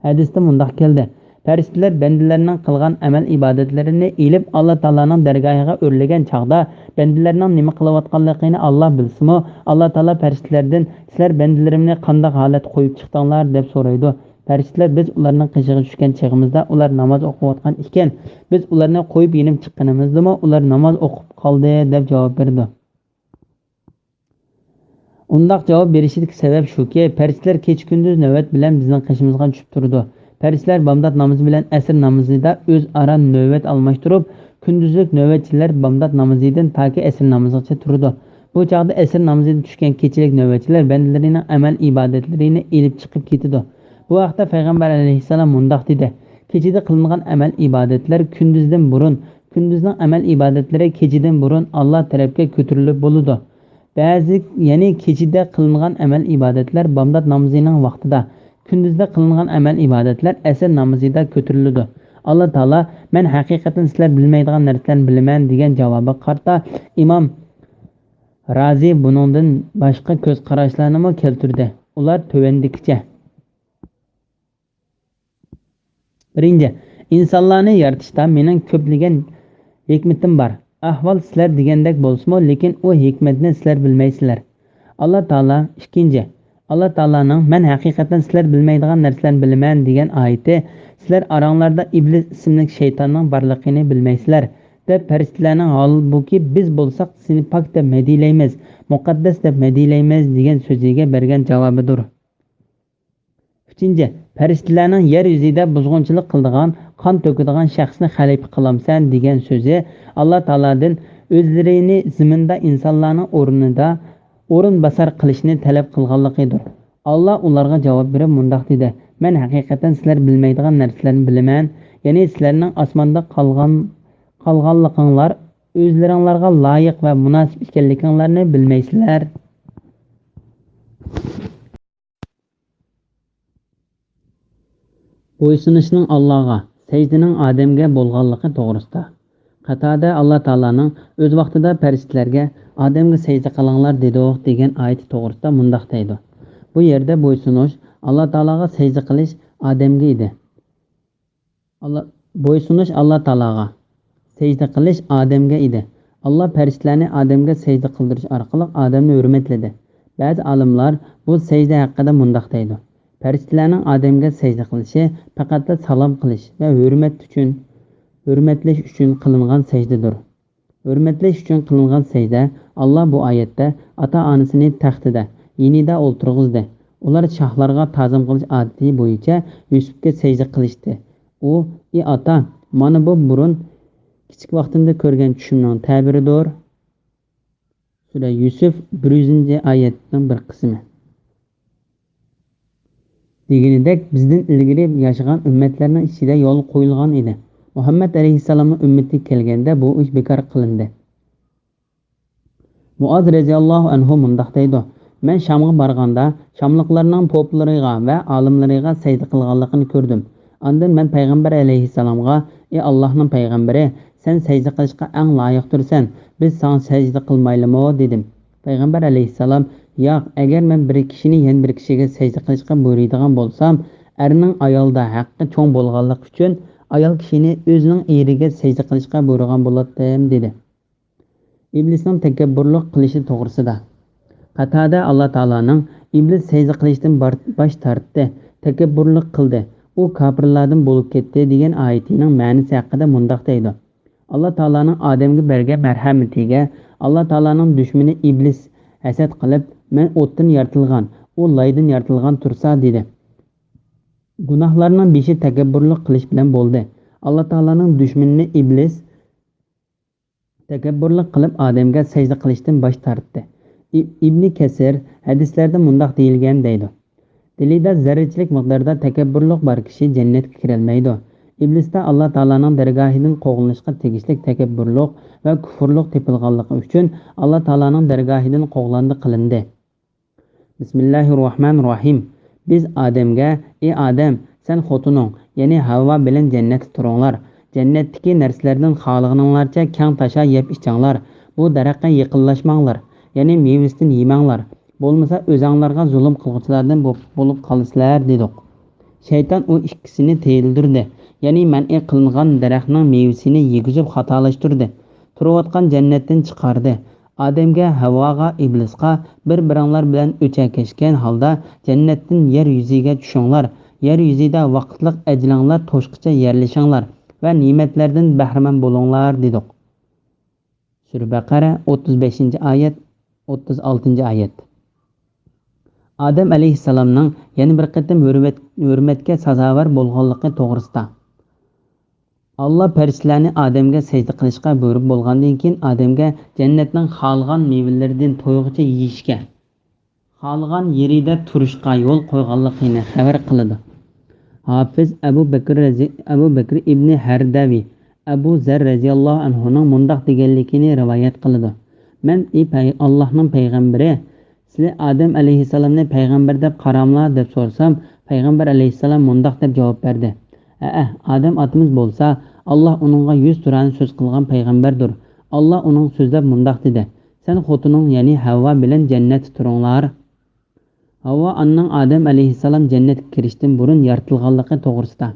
ھەدىستە مۇنداق كەلدى: پەرىشتىلەر بەندىلەرنىڭ قىلغان ئەمەل ئىبادەتلىرىنى ئېلىپ ئاللا تائالانىڭ دەرگاھىغا ئۆرلىگەن چاغدا، بەندىلەرنىڭ نېمە قىلىۋاتقانلىقىنى ئاللا بىلسىمۇ، ئاللا تائالا پەرىشتىلەردىن، سىلەر بەندىلىرىمنى قانداق ھالەتتە قويۇپ چىقتىڭلار؟ دەپ سورايدۇ. پەرىشتىلەر، بىز ئۇلارنىڭ قېشىغا چۈشكەن چېغىمىزدا ئۇلار ناماز ئوقۇۋاتقان ئىكەن. بىز ئۇلارنى قويۇپ يېنىپ چىققىنىمىزدىمۇ ئۇلار ناماز ئوقۇپ قالدى، دەپ جاۋاب بېرىدۇ. ئۇنداق جاۋاب بېرىشىدىكى سەۋەب شۇكى، پەرىشتىلەر كېچە-كۈندۈز نۆۋەت بىلەن بىزنىڭ قېشىمىزغا چۈشۈپ تۇرىدۇ. پەرىشتىلەر بامدات نامىزى بىلەن ئەسىر نامىزىدا ئۆزئارا نۆۋەت ئالماشتۇرۇپ، كۈندۈزلۈك نۆۋەتچىلەر بامدات نامىزىدىن تاكى ئەسىر نامىزىغىچە تۇرىدۇ. بۇ چاغدا ئەسىر نامىزىدا چۈشكەن كېچىلىك نۆۋەتچىلەر بەندىلىرىنىڭ ئەمەل ئىبادەتلىرىنى ئېلىپ چىقىپ كېتىدۇ. بۇ ھەقتە پەيغەمبەر ئەلەيھىسسالام مۇنداق دېدى: كېچىدە قىلىنغان ئەمەل ئىبادەتلەر كۈندۈزدىن بۇرۇن، كۈندۈزنىڭ ئەمەل ئىبادەتلىرى كېچىدىن بۇرۇن ئاللا تەرەپكە كۆتۈرۈلۈپ بولىدۇ. بەزى، يەنى كېچىدە قىلىنغان ئەمەل ئىبادەتلەر بامدات نامىزىنىڭ ۋاقتىدا، كۈندۈزدە قىلىنغان ئەمەل ئىبادەتلەر ئەسىر نامىزىدا كۆتۈرۈلىدۇ. ئاللا تائالا، مەن ھەقىقەتەن سىلەر بىلمەيدىغان نەرسىلەرنى بىلىمەن، دېگەن جاۋابىغا قارىتا ئىمام رازى بۇنىڭدىن باشقا كۆز قاراشلارنىمۇ كەلتۈردى. ئۇلار تۆۋەندىكىچە. بىرىنچى، ئىنسانلارنى يارىتىشتا مېنىڭ كۆپلىگەن ھېكمىتىم بار. ئەھۋال سىلەر دېگەندەك بولسىمۇ، لېكىن ئۇ ھېكمەتنى سىلەر بىلمەيسىلەر. ئاللا تائالا، ئىككىنچى، ئاللا تائالانىڭ مەن ھەقىقەتەن سىلەر بىلمەيدىغان نەرسىلەرنى بىلىمەن دېگەن ئايىتى سىلەر ئاراڭلاردا ئىبلىس ئىسىملىك شەيتاننىڭ بارلىقىنى بىلمەيسىلەر، دەپ پەرىشتىلەرنىڭ ھالبۇكى بىز بولساق سېنى پاك دەپ مەدھىيلەيمىز، مۇقەددەس دەپ مەدھىيلەيمىز دېگەن سۆزىگە بەرگەن جاۋابىدۇر. ئۈچىنچى، پەرىشتىلەرنىڭ يەر يۈزىدە بۇزغۇنچىلىق قىلىدىغان، قان تۆكىدىغان شەخسنى خەلىپە قىلامسەن دېگەن سۆزى ئاللا تائالادىن ئۆزلىرىنى زېمىندا ئىنسانلارنىڭ ئورنىدا ئورۇن باسار قىلىشنى تەلەپ قىلغانلىقىدۇر. ئاللا ئۇلارغا جاۋاب بېرىپ مۇنداق دېدى: مەن ھەقىقەتەن سىلەر بىلمەيدىغان نەرسىلەرنى بىلىمەن، يەنى سىلەرنىڭ ئاسماندا قالغان، قالغانلىقىڭلار، ئۆزلىرىڭلارغا لايىق ۋە مۇناسىپ ئىكەنلىكىڭلارنى بىلمەيسىلەر. بويسۇنۇشنىڭ ئاللاغا، سەجدىنىڭ ئادەمگە بولغانلىقى توغرىسىدا. قاتادە ئاللا تائالانىڭ ئۆز ۋاقتىدا پەرىشتىلەرگە «ئادەمگە سەجدە قىلىڭلار» دېدۇق دېگەن ئايىتى توغرىسىدا مۇنداق دەيدۇ: بۇ يەردە بويسۇنۇش، ئاللا تائالاغا سەجدە قىلىش ئادەمگە ئىدى. ئاللا، بويسۇنۇش ئاللا تائالاغا، سەجدە قىلىش ئادەمگە ئىدى. ئاللا پەرىشتىلەرنى ئادەمگە سەجدە قىلدۇرۇش ئارقىلىق ئادەمنى ھۆرمەتلىدى. بەزى ئالىملار بۇ سەجدە ھەققىدە مۇنداق دەيدۇ: پەرىشتىلەرنىڭ ئادەمگە سەجدە قىلىشى پەقەتلا سالام قىلىش ۋە ھۆرمەت ئۈچۈن، ھۆرمەتلەش ئۈچۈن قىلىنغان سەجدىدۇر. ھۆرمەتلەش ئۈچۈن قىلىنغان سەجدە. ئاللا بۇ ئايەتتە ئاتا-ئانىسىنى تەختىدە، يېنىدا ئولتۇرغۇزدى. ئۇلار شاھلارغا تازىم قىلىش ئادىتى بويىچە يۈسۈپكە سەجدە قىلىشتى. ئۇ: «ئى ئاتا، مانا بۇ بۇرۇن كىچىك ۋاقتىمدا كۆرگەن چۈشۈمنىڭ تەبىرىدۇر.» سۈرە يۈسۈف، بىر يۈزىنچى ئايەتنىڭ بىر قىسمى. دېگىنىدەك، بىزدىن ئىلگىرى ياشىغان ئۈممەتلەرنىڭ ئىچىدە يولغا قويۇلغان ئىدى. مۇھەممەد ئەلەيھىسسالامنىڭ ئۈممىتىگە كەلگەندە، بۇ ئىش بىكار قىلىندى. مۇئاز رەزىياللاھۇ ئەنھۇ مۇنداق دەيدۇ: مەن شامغا بارغاندا، شاملىقلارنىڭ پوپلىرىغا ۋە ئالىملىرىغا سەجدە قىلغانلىقىنى كۆردۈم. ئاندىن مەن پەيغەمبەر ئەلەيھىسسالامغا: «ئى ئاللاھنىڭ پەيغەمبىرى، سەن سەجدە قىلىشقا ئەڭ لايىقتۇرسەن، بىز ساڭا سەجدە قىلمايلىمۇ؟» دېدىم. پەيغەمبەر ئەلەيھىسسالام: «ياق، ئەگەر مەن بىر كىشىنى يەنە بىر كىشىگە سەجدە قىلىشقا بۇيرۇيدىغان بولسام، ئەرنىڭ ئايالدا ھەققى چوڭ بولغانلىقى ئۈچۈن، ئايال كىشىنى ئۆزىنىڭ ئېرىگە سەجدە قىلىشقا بۇيرۇغان بولاتتىم» دېدى. ئىبلىسنىڭ تەكەببۇرلۇق قىلىشى توغرىسىدا. قاتادە ئاللا تائالانىڭ «ئىبلىس سەجدە قىلىشتىن بار-، باش تارتتى، تەكەببۇرلۇق قىلدى، ئۇ كاپىرلاردىن بولۇپ كەتتى» دېگەن ئايىتىنىڭ مەنىسى ھەققىدە مۇنداق دەيدۇ: ئاللا تائالانىڭ ئادەمگە بەرگەن مەرھەمىتىگە، ئاللا تائالانىڭ دۈشمىنى ئىبلىس ھەسەت قىلىپ، «مەن ئوتتىن يارىتىلغان، ئۇ لايدىن يارىتىلغان تۇرسا» دېدى. گۇناھلارنىڭ بېشى تەكەببۇرلۇق قىلىش بىلەن بولدى. ئاللا تائالانىڭ دۈشمىنىنى ئىبلىس تەكەببۇرلۇق قىلىپ ئادەمگە سەجدە قىلىشتىن باش تارتتى. ئى-، ئىبنى كەسىر ھەدىسلەردە مۇنداق دېيىلگەن دەيدۇ: دىلىدا زەررىچىلىك مىقداردا تەكەببۇرلۇق بار كىشى جەننەتكە كىرەلمەيدۇ. ئىبلىستە ئاللا تائالانىڭ دەرگاھىدىن قوغلىنىشقا تېگىشلىك تەكەببۇرلۇق ۋە كۇفۇرلۇق تېپىلغانلىقى ئۈچۈن ئاللا تائالانىڭ دەرگاھىدىن قوغلاندى، قىلىندى. بىسمىللاھىررەھمانىررەھىم. بىز ئادەمگە: «ئى ئادەم، سەن خوتۇنۇڭ، يەنى ھەۋۋا بىلەن جەننەتتە تۇرۇڭلار. جەننەتتىكى نەرسىلەردىن خالىغىنىڭلارچە كەڭ تاشا يەپ ئىچىڭلار. بۇ دەرەخكە يېقىنلاشماڭلار، يەنى مېۋىسىدىن يېمەڭلار. بولمىسا ئۆزەڭلارغا زۇلۇم قىلغۇچىلاردىن بو-، بولۇپ قالىسىلەر» دېدۇق. شەيتان ئۇ ئىككىسىنى تىيىلدۈردى، يەنى مەنئى قىلىنغان دەرەخنىڭ مېۋىسىنى يېگۈزۈپ خاتالاشتۇردى. تۇرۇۋاتقان جەننەتتىن چىقاردى. ئادەمگە، ھەۋۋاغا، ئىبلىسقا: «بىر-بىرىڭلار بىلەن ئۆچەكەشكەن ھالدا جەننەتتىن يەر يۈزىگە چۈشۈڭلار، يەر يۈزىدە ۋاقىتلىق ئەجىلىڭلار توشقىچە يەرلىشىڭلار ۋە نېمەتلەردىن بەھرىمەن بولۇڭلار» دېدۇق. سۈرە بەقەرە، ئوتتۇز بەشىنچى ئايەت، ئوتتۇز ئالتىنچى ئايەت. ئادەم ئەلەيھىسسالامنىڭ يەنە بىر قېتىم ھۆرمەت-، ھۆرمەتكە سازاۋەر بولغانلىقى توغرىسىدا. ئاللا پەرىشتىلەرنى ئادەمگە سەجدە قىلىشقا بۇيرۇپ بولغاندىن كېيىن، ئادەمگە جەننەتنىڭ خالىغان مېۋىلىرىدىن تويغۇچە يېيىشكە، خالىغان يېرىدە تۇرۇشقا يول قويغانلىقىنى خەۋەر قىلىدۇ. ھاپىز ئەبۇ بەكرى رەزى-، ئەبۇ بەكرى ئىبنى ھەردەۋى ئەبۇ زەر رەزىياللاھۇ ئەنھۇنىڭ مۇنداق دېگەنلىكىنى رىۋايەت قىلىدۇ: مەن: «ئى پەي-، ئاللاھنىڭ پەيغەمبىرى، سىلى ئادەم ئەلەيھىسسالامنى پەيغەمبەر دەپ قاراملا؟» دەپ سورىسام، پەيغەمبەر ئەلەيھىسسالام مۇنداق دەپ جاۋاب بەردى: «ھەئە، ئادەم ئاتىمىز بولسا، ئاللا ئۇنىڭغا يۈز تۈرانە سۆز قىلغان پەيغەمبەردۇر. ئاللا ئۇنىڭ سۆزلەپ مۇنداق دېدى: سەن خوتۇنۇڭ، يەنى ھەۋۋا بىلەن جەننەتتە تۇرۇڭلار.» ھەۋۋا ئانىنىڭ ئادەم ئەلەيھىسسالام جەننەتكە كىرىشتىن بۇرۇن يارىتىلغانلىقى توغرىسىدا.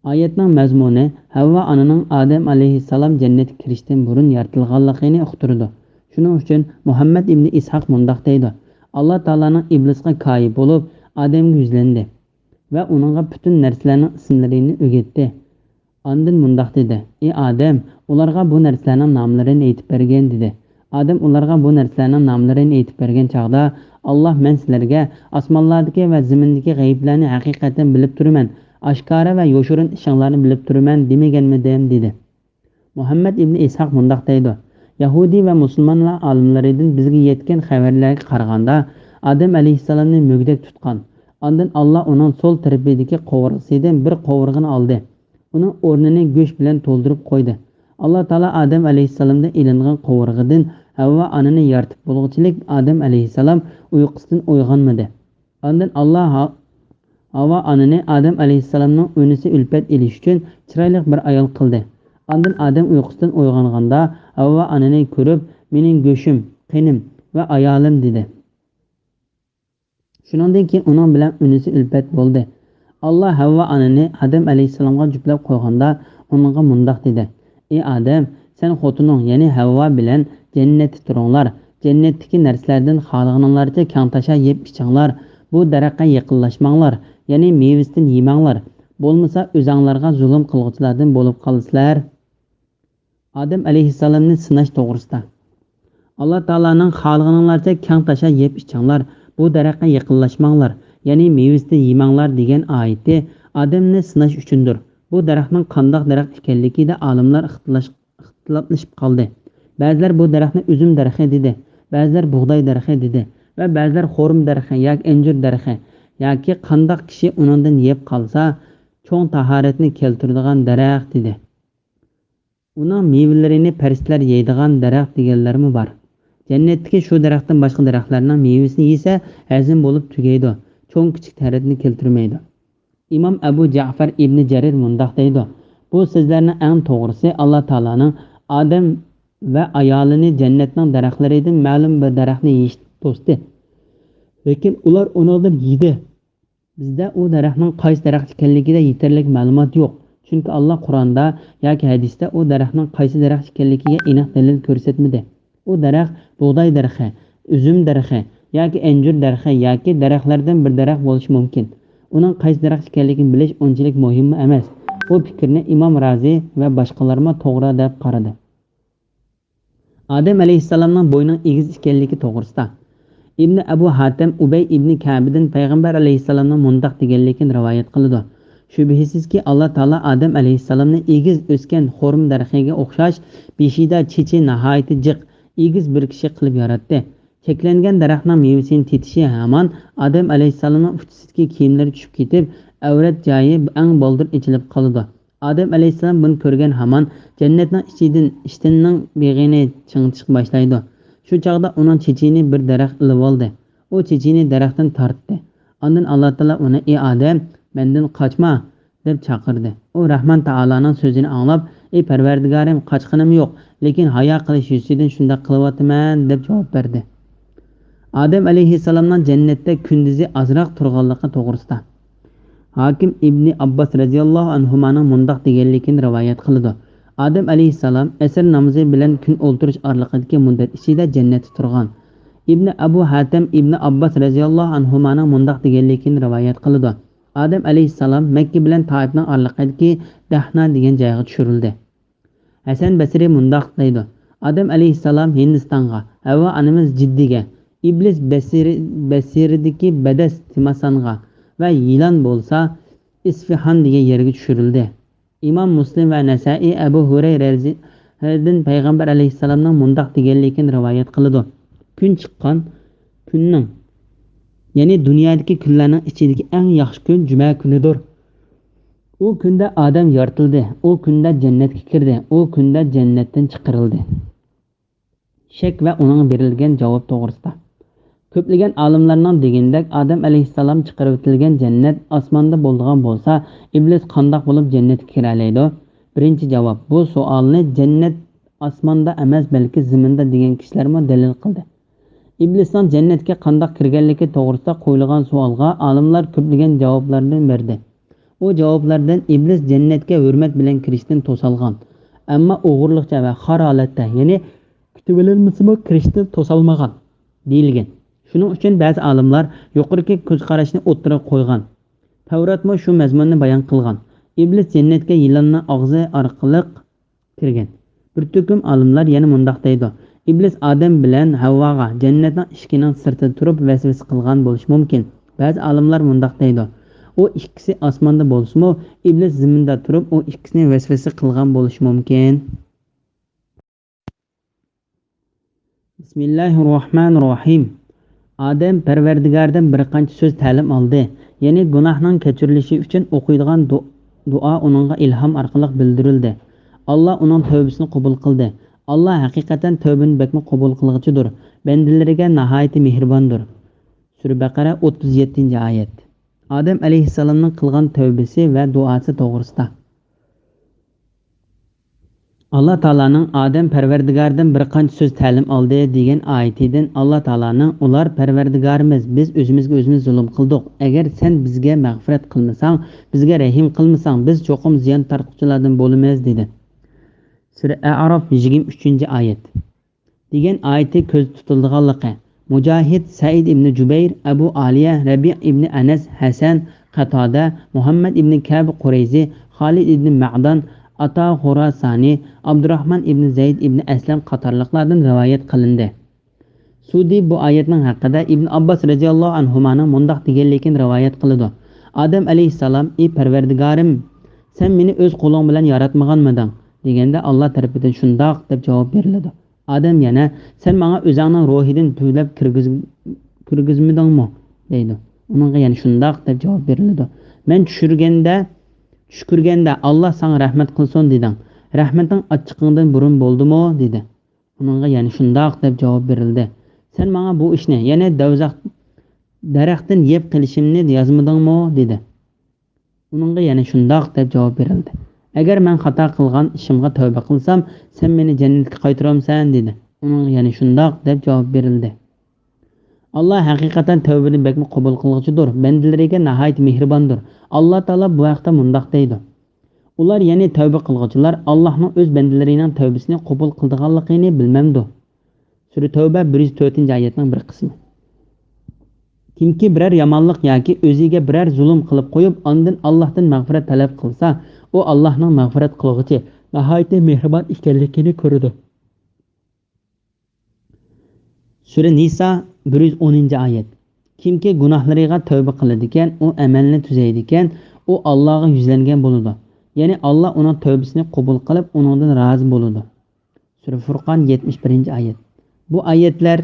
ئايەتنىڭ مەزمۇنى ھەۋۋا ئانىنىڭ ئادەم ئەلەيھىسسالام جەننەتكە كىرىشتىن بۇرۇن يارىتىلغانلىقىنى ئۇقتۇرىدۇ. شۇنىڭ ئۈچۈن مۇھەممەد ئىبنى ئىسھاق مۇنداق دەيدۇ: ئاللا تائالانىڭ ئىبلىسقا كايىپ بولۇپ، ئادەمگە يۈزلەندى ۋە ئۇنىڭغا پۈتۈن نەرسىلەرنىڭ ئىسىملىرىنى ئۆگەتتى. ئاندىن مۇنداق دېدى: «ئى ئادەم، ئۇلارغا بۇ نەرسىلەرنىڭ ناملىرىنى ئېيتىپ بەرگىن» دېدى. ئادەم ئۇلارغا بۇ نەرسىلەرنىڭ ناملىرىنى ئېيتىپ بەرگەن چاغدا، ئاللا: «مەن سىلەرگە ئاسمانلاردىكى ۋە زېمىندىكى غەيىبلەرنى ھەقىقەتەن بىلىپ تۇرىمەن، ئاشكارا ۋە يوشۇرۇن ئىشىڭلارنى بىلىپ تۇرىمەن دېمىگەنمىدىم؟» دېدى. مۇھەممەد ئىبنى ئىسھاق مۇنداق دەيدۇ: يەھۇدىي ۋە مۇسۇلمانلار ئالىملىرىدىن بىزگە يەتكەن خەۋەرلەرگە قارىغاندا، ئادەم ئەلەيھىسسالامنى مۈگدەك تۇتقان، ئاندىن ئاللا ئۇنىڭ سول تەرىپىدىكى قوۋۇرغىسىدىن بىر قوۋۇرغىنى ئالدى. ئۇنىڭ ئورنىنى گۆش بىلەن تولدۇرۇپ قويدى. ئاللا تائالا ئادەم ئەلەيھىسسالامدىن ئېلىنغان قوۋۇرغىدىن ھەۋۋا ئانىنى يارىتىپ بولغۇچىلىك ئادەم ئەلەيھىسسالام ئۇيقۇسىدىن ئويغانمىدى. ئاندىن ئاللا ھا-، ھاۋا ئانىنى ئادەم ئەلەيھىسسالامنىڭ ئۈنىسى ئۈلپەت ئېلىش ئۈچۈن چىرايلىق بىر ئايال قىلدى. ئاندىن ئادەم ئۇيقۇسىدىن ئويغانغاندا، ھاۋا ئانىنى كۆرۈپ، «مېنىڭ گۆشۈم، قېنىم ۋە ئايالىم» دېدى. شۇنىڭدىن كېيىن ئۇنىڭ بىلەن ئۈنىسى ئۈلپەت بولدى. ئاللا ھەۋۋا ئانىنى ئادەم ئەلەيھىسسالامغا جۈپلەپ قويغاندا، ئۇنىڭغا مۇنداق دېدى: «ئى ئادەم، سەن خوتۇنۇڭ، يەنى ھەۋۋا بىلەن جەننەتتە تۇرۇڭلار. جەننەتتىكى نەرسىلەردىن خالىغىنىڭلارچە كەڭتاشا يەپ ئىچىڭلار. بۇ دەرەخكە يېقىنلاشماڭلار، يەنى مېۋىسىدىن يېمەڭلار. بولمىسا ئۆزەڭلارغا زۇلۇم قىلغۇچىلاردىن بولۇپ قالىسىلەر.» ئادەم ئەلەيھىسسالامنى سىناش توغرىسىدا. ئاللا تائالانىڭ «خالىغىنىڭلارچە كەڭتاشا يەپ ئىچىڭلار، بۇ دەرەخكە يېقىنلاشماڭلار، يەنى مېۋىسىدىن يېمەڭلار» دېگەن ئايىتى ئادەمنى سىناش ئۈچۈندۇر. بۇ دەرەخنىڭ قانداق دەرەخ ئىكەنلىكىدە ئالىملار ئىختىلاش-، ئىختىلاپلىشىپ قالدى. بەزىلەر بۇ دەرەخنى ئۈزۈم دەرىخى دېدى، بەزىلەر بۇغداي دەرىخى دېدى ۋە بەزىلەر خورما دەرىخى ياكى ئەنجۈر دەرىخى ياكى قانداق كىشى ئۇنىڭدىن يەپ قالسا، چوڭ تاھارەتنى كەلتۈرىدىغان دەرەخ دېدى. ئۇنىڭ مېۋىلىرىنى پەرىشتىلەر يەيدىغان دەرەخ دېگەنلەرمۇ بار. جەننەتتىكى شۇ دەرەختىن باشقا دەرەخلەرنىڭ مېۋىسىنى يېسە، ھەزىم بولۇپ تۈگەيدۇ، چوڭ-كىچىك تەرەتنى كەلتۈرمەيدۇ. ئىمام ئەبۇ جەئفەر ئىبنى جەرىر مۇنداق دەيدۇ: «بۇ سۆزلەرنىڭ ئەڭ توغرىسى ئاللا تائالانىڭ ئادەم ۋە ئايالىنى جەننەتنىڭ دەرەخلىرىدىن مەلۇم بىر دەرەخنى يېيىشتىن توستى. لېكىن ئۇلار ئۇنىڭدىن يېدى.» بىزدە ئۇ دەرەخنىڭ قايسى دەرەخ ئىكەنلىكىدە يېتەرلىك مەلۇمات يوق. چۈنكى ئاللا قۇرئاندا ياكى ھەدىستە ئۇ دەرەخنىڭ قايسى دەرەخ ئىكەنلىكىگە ئېنىق دەلىل كۆرسەتمىدى. ئۇ دەرەخ بۇغداي دەرىخى، ئۈزۈم دەرىخى ياكى ئەنجۈر دەرىخى ياكى دەرەخلەردىن بىر دەرەخ بولۇشى مۇمكىن. ئۇنىڭ قايسى دەرەخ ئىكەنلىكىنى بىلىش ئۇنچىلىك مۇھىممۇ ئەمەس. بۇ پىكىرنى ئىمام رازى ۋە باشقىلارمۇ توغرا دەپ قارىدى. ئادەم ئەلەيھىسسالامنىڭ بوينىنىڭ ئېگىز ئىكەنلىكى توغرىسىدا. ئىبنى ئەبۇ ھاتەم ئۇبەي ئىبنى كەبىدىن پەيغەمبەر ئەلەيھىسسالامنىڭ مۇنداق دېگەنلىكىنى رىۋايەت قىلىدۇ: «شۈبھىسىزكى، ئاللا تائالا ئادەم ئەلەيھىسسالامنى ئېگىز ئۆسكەن خورما دەرىخىگە ئوخشاش، بېشىدا چېچى ناھايىتى جىق، ئېگىز بىر كىشى قىلىپ ياراتتى. چەكلەنگەن دەرەخنىڭ مېۋىسىنى تېتىشى ھامان ئادەم ئەلەيھىسسالامنىڭ ئۇچىسىدىكى كىيىملىرى چۈشۈپ كېتىپ، ئەۋرەت جايى ئەڭ بالدۇر ئېچىلىپ قالىدۇ.» ئادەم ئەلەيھىسسالام بۇنى كۆرگەن ھامان جەننەتنىڭ ئىچىدىن ئىشتىنىنىڭ بېغىنى چىڭىتىشقا باشلايدۇ. شۇ چاغدا ئۇنىڭ چېچىنى بىر دەرەخ ئېلىۋالدى. ئۇ چېچىنى دەرەختىن تارتتى. ئاندىن ئاللا تائالا ئۇنى: «ئى ئادەم، مەندىن قاچما!» دەپ چاقىردى. ئۇ رەھمان تائالانىڭ سۆزىنى ئاڭلاپ: «ئى پەرۋەردىگارىم، قاچقىنىم يوق، لېكىن ھايا قىلىش يۈزىسىدىن شۇنداق قىلىۋاتىمەن» دەپ جاۋاب بەردى. ئادەم ئەلەيھىسسالامنىڭ جەننەتتە كۈندۈزى ئازراق تۇرغانلىقى توغرىسىدا. ھاكىم ئىبنى ئابباس رەزىياللاھۇ ئەنھۇمانىڭ مۇنداق دېگەنلىكىنى رىۋايەت قىلىدۇ: «ئادەم ئەلەيھىسسالام ئەسىر نامىزى بىلەن كۈن ئولتۇرۇش ئارىلىقىدىكى مۇددەت ئىچىدە جەننەتتە تۇرغان.» ئىبنى ئەبۇ ھاتەم ئىبنى ئابباس رەزىياللاھۇ ئەنھۇمانىڭ مۇنداق دېگەنلىكىنى رىۋايەت قىلىدۇ: «ئادەم ئەلەيھىسسالام مەككە بىلەن تائىپنىڭ ئارىلىقىدىكى دەھنا دېگەن جايغا چۈشۈرۈلدى.» ھەسەن بەسرى مۇنداق دەيدۇ: «ئادەم ئەلەيھىسسالام ھىندىستانغا، ھەۋۋا ئانىمىز جىددىگە، ئىبلىس بەسىرى-، بەسىرىدىكى بەدەس تىماسانغا ۋە يىلان بولسا ئىسفىھان دېگەن يەرگە چۈشۈرۈلدى.» ئىمام مۇسلىم ۋە نەسائىي ئەبۇ ھۇرەيرە رەزىياللاھۇ ئەنھۇدىن پەيغەمبەر ئەلەيھىسسالامنىڭ مۇنداق دېگەنلىكىنى رىۋايەت قىلىدۇ: «كۈن چىققان كۈننىڭ، يەنى دۇنيادىكى كۈنلەرنىڭ ئىچىدىكى ئەڭ ياخشى كۈن جۈمە كۈنىدۇر. ئۇ كۈندە ئادەم يارىتىلدى، ئۇ كۈندە جەننەتكە كىردى، ئۇ كۈندە جەننەتتىن چىقىرىلدى.» شەك ۋە ئۇنىڭغا بېرىلگەن جاۋاب توغرىسىدا. كۆپلىگەن ئالىملارنىڭ دېگىنىدەك، ئادەم ئەلەيھىسسالام چىقىرىۋېتىلگەن جەننەت ئاسماندا بولىدىغان بولسا، ئىبلىس قانداق بولۇپ جەننەتكە كىرەلەيدۇ؟ بىرىنچى جاۋاب، بۇ سوئالنى جەننەت ئاسماندا ئەمەس، بەلكى زېمىندا دېگەن كىشىلەرمۇ دەلىل قىلدى. ئىبلىسنىڭ جەننەتكە قانداق كىرگەنلىكى توغرىسىدا قويۇلغان سوئالغا ئالىملار كۆپلىگەن جاۋابلارنى بەردى. ئۇ جاۋابلاردىن ئىبلىس جەننەتكە ھۆرمەت بىلەن كىرىشتىن توسالغان، ئەمما ئوغرىلىقچە ۋە خار ھالەتتە، يەنى كۈتۈۋېلىنمىسىمۇ كىرىشتىن توسالمىغان دېيىلگەن. شۇنىڭ ئۈچۈن بەزى ئالىملار يۇقىرىقى كۆز قاراشنى ئوتتۇرىغا قويغان. تەۋراتمۇ شۇ مەزمۇننى بايان قىلغان. ئىبلىس جەننەتكە يىلاننىڭ ئاغزى ئارقىلىق كىرگەن. بىر تۈركۈم ئالىملار يەنە مۇنداق دەيدۇ: ئىبلىس ئادەم بىلەن ھەۋۋاغا جەننەتنىڭ ئىشىكىنىڭ سىرتىدا تۇرۇپ ۋەسۋەسە قىلغان بولۇشى مۇمكىن. بەزى ئالىملار مۇنداق دەيدۇ: ئۇ ئىككىسى ئاسماندا بولسىمۇ، ئىبلىس زېمىندا تۇرۇپ، ئۇ ئىككىسىنى ۋەسۋەسە قىلغان بولۇشى مۇمكىن. بىسمىللاھىررەھمانىررەھىم. ئادەم پەرۋەردىگاردىن بىر قانچە سۆز تەلىم ئالدى. يەنى گۇناھنىڭ كەچۈرۈلۈشى ئۈچۈن ئوقۇيدىغان دۇ-، دۇئا ئۇنىڭغا ئىلھام ئارقىلىق بىلدۈرۈلدى. ئاللا ئۇنىڭ تەۋبىسىنى قوبۇل قىلدى. ئاللا ھەقىقەتەن تەۋبىنى بەكمۇ قوبۇل قىلغۇچىدۇر، بەندىلىرىگە ناھايىتى مېھرىباندۇر. سۈرە بەقەرە، ئوتتۇز يەتتىنچى ئايەت. ئادەم ئەلەيھىسسالامنىڭ قىلغان تەۋبىسى ۋە دۇئاسى توغرىسىدا. ئاللا تائالانىڭ «ئادەم پەرۋەردىگارىدىن بىر قانچە سۆز تەلىم ئالدى» دېگەن ئايىتىدىن ئاللا تائالانىڭ: «ئۇلار، پەرۋەردىگارىمىز، بىز ئۆزىمىزگە ئۆزىمىز زۇلۇم قىلدۇق. ئەگەر سەن بىزگە مەغپىرەت قىلمىساڭ، بىزگە رەھىم قىلمىساڭ، بىز چوقۇم زىيان تارتقۇچىلاردىن بولىمىز» دېدى. سۈرە ئەئراف، يىگىرمە ئۈچىنچى ئايەت. دېگەن ئايىتى كۆزدە تۇتۇلىدىغانلىقى. مۇجاھىد، سەئىد ئىبنى جۇبەير، ئەبۇ ئالىيە، رەبىئ ئىبنى ئەنەس، ھەسەن، قاتادە، مۇھەممەد ئىبنى كەب قۇرەيزى، خالىد ئىبنى مەئدان، ئاتا خۇراسانى، ئابدۇراخمان ئىبنى زەيد ئىبنى ئەسلەم قاتارلىقلاردىن رىۋايەت قىلىندى. سۇدى بۇ ئايەتنىڭ ھەققىدە ئىبن ئابباس رەزىياللاھۇ ئەنھۇمانىڭ مۇنداق دېگەنلىكىنى رىۋايەت قىلىدۇ. ئادەم ئەلەيھىسسالام: «ئى پەرۋەردىگارىم، سەن مېنى ئۆز قولۇڭ بىلەن ياراتمىغانمىدىڭ؟» دېگەندە، ئاللا تەرىپىدىن: «شۇنداق» دەپ جاۋاب بېرىلىدۇ. ئادەم يەنە: «سەن ماڭا ئۆزۈڭنىڭ روھىدىن تۈۋلەپ كىرگۈز-، كىرگۈزمىدىڭمۇ؟» دەيدۇ. ئۇنىڭغا يەنە: «شۇنداق» دەپ جاۋاب بېرىلىدۇ. «مەن چۈشۈرگەندە، چۈش كۆرگەندە، ئاللا ساڭا رەھمەت قىلسۇن دېدىڭ. رەھمىتىڭ ئاچچىقىڭدىن بۇرۇن بولدىمۇ؟» دېدى. ئۇنىڭغا يەنە: «شۇنداق» دەپ جاۋاب بېرىلدى. «سەن ماڭا بۇ ئىشنى، يەنى دوزاخ دەرەختىن يەپ قېلىشىمنى يازمىدىڭمۇ؟» دېدى. ئۇنىڭغا يەنە: «شۇنداق» دەپ جاۋاب بېرىلدى. «ئەگەر مەن خاتا قىلغان ئىشىمغا تەۋبە قىلسام، سەن مېنى جەننەتكە قايتۇرامسەن؟» دېدى. ئۇنىڭغا يەنە: «شۇنداق» دەپ جاۋاب بېرىلدى. ئاللا ھەقىقەتەن تەۋبىنى بەكمۇ قوبۇل قىلغۇچىدۇر، بەندىلىرىگە ناھايىتى مېھرىباندۇر. ئاللا تائالا بۇ ھەقتە مۇنداق دەيدۇ: «ئۇلار، يەنى تەۋبە قىلغۇچىلار، ئاللانىڭ ئۆز بەندىلىرىنىڭ تەۋبىسىنى قوبۇل قىلىدىغانلىقىنى بىلمەمدۇ؟» سۈرە تەۋبە، بىر يۈز تۆتىنچى ئايەتنىڭ بىر قىسمى. كىمكى بىرەر يامانلىق ياكى ئۆزىگە بىرەر زۇلۇم قىلىپ قويۇپ، ئاندىن ئاللاھتىن مەغپىرەت تەلەپ قىلسا، ئۇ ئاللاھنىڭ مەغپىرەت قىلغۇچى، ناھايىتى مېھرىبان ئىكەنلىكىنى كۆرىدۇ. سۈرە نىسا، بىر يۈز ئونىنچى ئايەت. كىمكى گۇناھلىرىغا تەۋبە قىلىدىكەن، ئۇ ئەمەلنى تۈزەيدىكەن، ئۇ ئاللاغا يۈزلەنگەن بولىدۇ. يەنى ئاللا ئۇنىڭ تەۋبىسىنى قوبۇل قىلىپ، ئۇنىڭدىن رازى بولىدۇ. سۈرە فۇرقان، يەتمىش بىرىنچى ئايەت. بۇ ئايەتلەر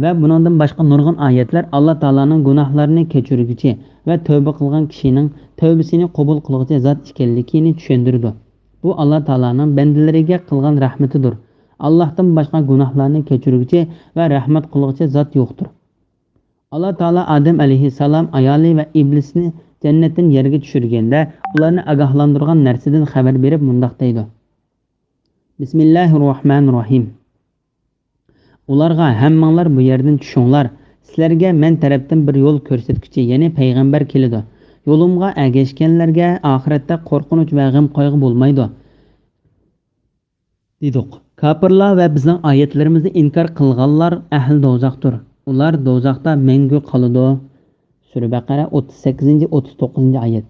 ۋە بۇنىڭدىن باشقا نۇرغۇن ئايەتلەر ئاللا تائالانىڭ گۇناھلارنى كەچۈرگۈچى ۋە تەۋبە قىلغان كىشىنىڭ تەۋبىسىنى قوبۇل قىلغۇچى زات ئىكەنلىكىنى چۈشەندۈرىدۇ. بۇ ئاللا تائالانىڭ بەندىلىرىگە قىلغان رەھمىتىدۇر. ئاللاھتىن باشقا گۇناھلارنى كەچۈرگۈچى ۋە رەھمەت قىلغۇچى زات يوقتۇر. ئاللا تائالا ئادەم ئەلەيھىسسالام، ئايالى ۋە ئىبلىسنى جەننەتتىن يەرگە چۈشۈرگەندە، ئۇلارنى ئاگاھلاندۇرغان نەرسىدىن خەۋەر بېرىپ مۇنداق دەيدۇ: بىسمىللاھىررەھمانىررەھىم. ئۇلارغا: «ھەممىڭلار بۇ يەردىن چۈشۈڭلار، سىلەرگە مەن تەرەپتىن بىر يول كۆرسەتكۈچى، يەنى پەيغەمبەر كېلىدۇ. يولۇمغا ئەگەشكەنلەرگە ئاخىرەتتە قورقۇنچ ۋە غەم-قايغۇ بولمايدۇ» دېدۇق. كاپىرلار ۋە بىزنىڭ ئايەتلىرىمىزنى ئىنكار قىلغانلار ئەھلى دوزاختۇر. ئۇلار دوزاختا مەڭگۈ قالىدۇ. سۈرە بەقەرە، ئوتتۇز سەككىزىنچى، ئوتتۇز توققۇزىنچى ئايەت.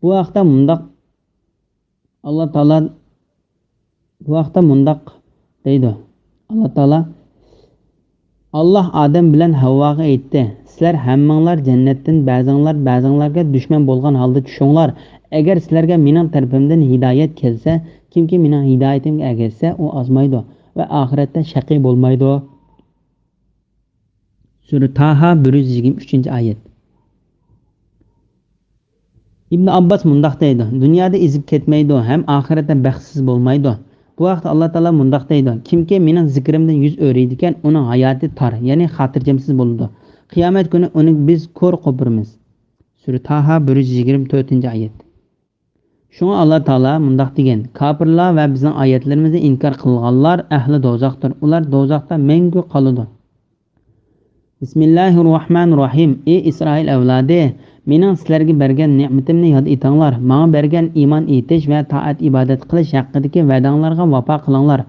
بۇ ھەقتە مۇنداق ئاللا تائالا، بۇ ھەقتە مۇنداق دەيدۇ. ئاللا تائالا، ئاللا ئادەم بىلەن ھەۋۋاغا ئېيتتى: «سىلەر ھەممىڭلار جەننەتتىن بەزىڭلار بەزىڭلارغا دۈشمەن بولغان ھالدا چۈشۈڭلار. ئەگەر سىلەرگە مېنىڭ تەرىپىمدىن ھىدايەت كەلسە، كىمكى مېنىڭ ھىدايىتىمگە ئەگەشسە، ئۇ ئازمايدۇ ۋە ئاخىرەتتە شەقىي بولمايدۇ.» سۈرە تاھا، بىر يۈز يىگىرمە ئۈچىنچى ئايەت. ئىبن ئابباس مۇنداق دەيدۇ: دۇنيادا ئېزىپ كەتمەيدۇ ھەم ئاخىرەتتە بەختسىز بولمايدۇ. بۇ ھەقتە ئاللا تائالا مۇنداق دەيدۇ: كىمكى مېنىڭ زىكرىمدىن يۈز ئۆرۈيدىكەن، ئۇنىڭ ھاياتى تار، يەنى خاتىرجەمسىز بولىدۇ. قىيامەت كۈنى ئۇنى بىز كور قوپۇرىمىز. سۈرە تاھا، بىر يۈز يىگىرمە تۆتىنچى ئايەت. شۇڭا ئاللا تائالا مۇنداق دېگەن: كاپىرلار ۋە بىزنىڭ ئايەتلىرىمىزنى ئىنكار قىلغانلار ئەھلى دوزاختۇر، ئۇلار دوزاختا مەڭگۈ قالىدۇ. بىسمىللاھىررەھمانىررەھىم. ئى ئىسرائىل ئەۋلادى، مېنىڭ سىلەرگە بەرگەن نېمىتىمنى ياد ئېتىڭلار، ماڭا بەرگەن ئىمان ئېيتىش ۋە تائەت-ئىبادەت قىلىش ھەققىدىكى ۋەدەڭلارغا ۋاپا قىلىڭلار.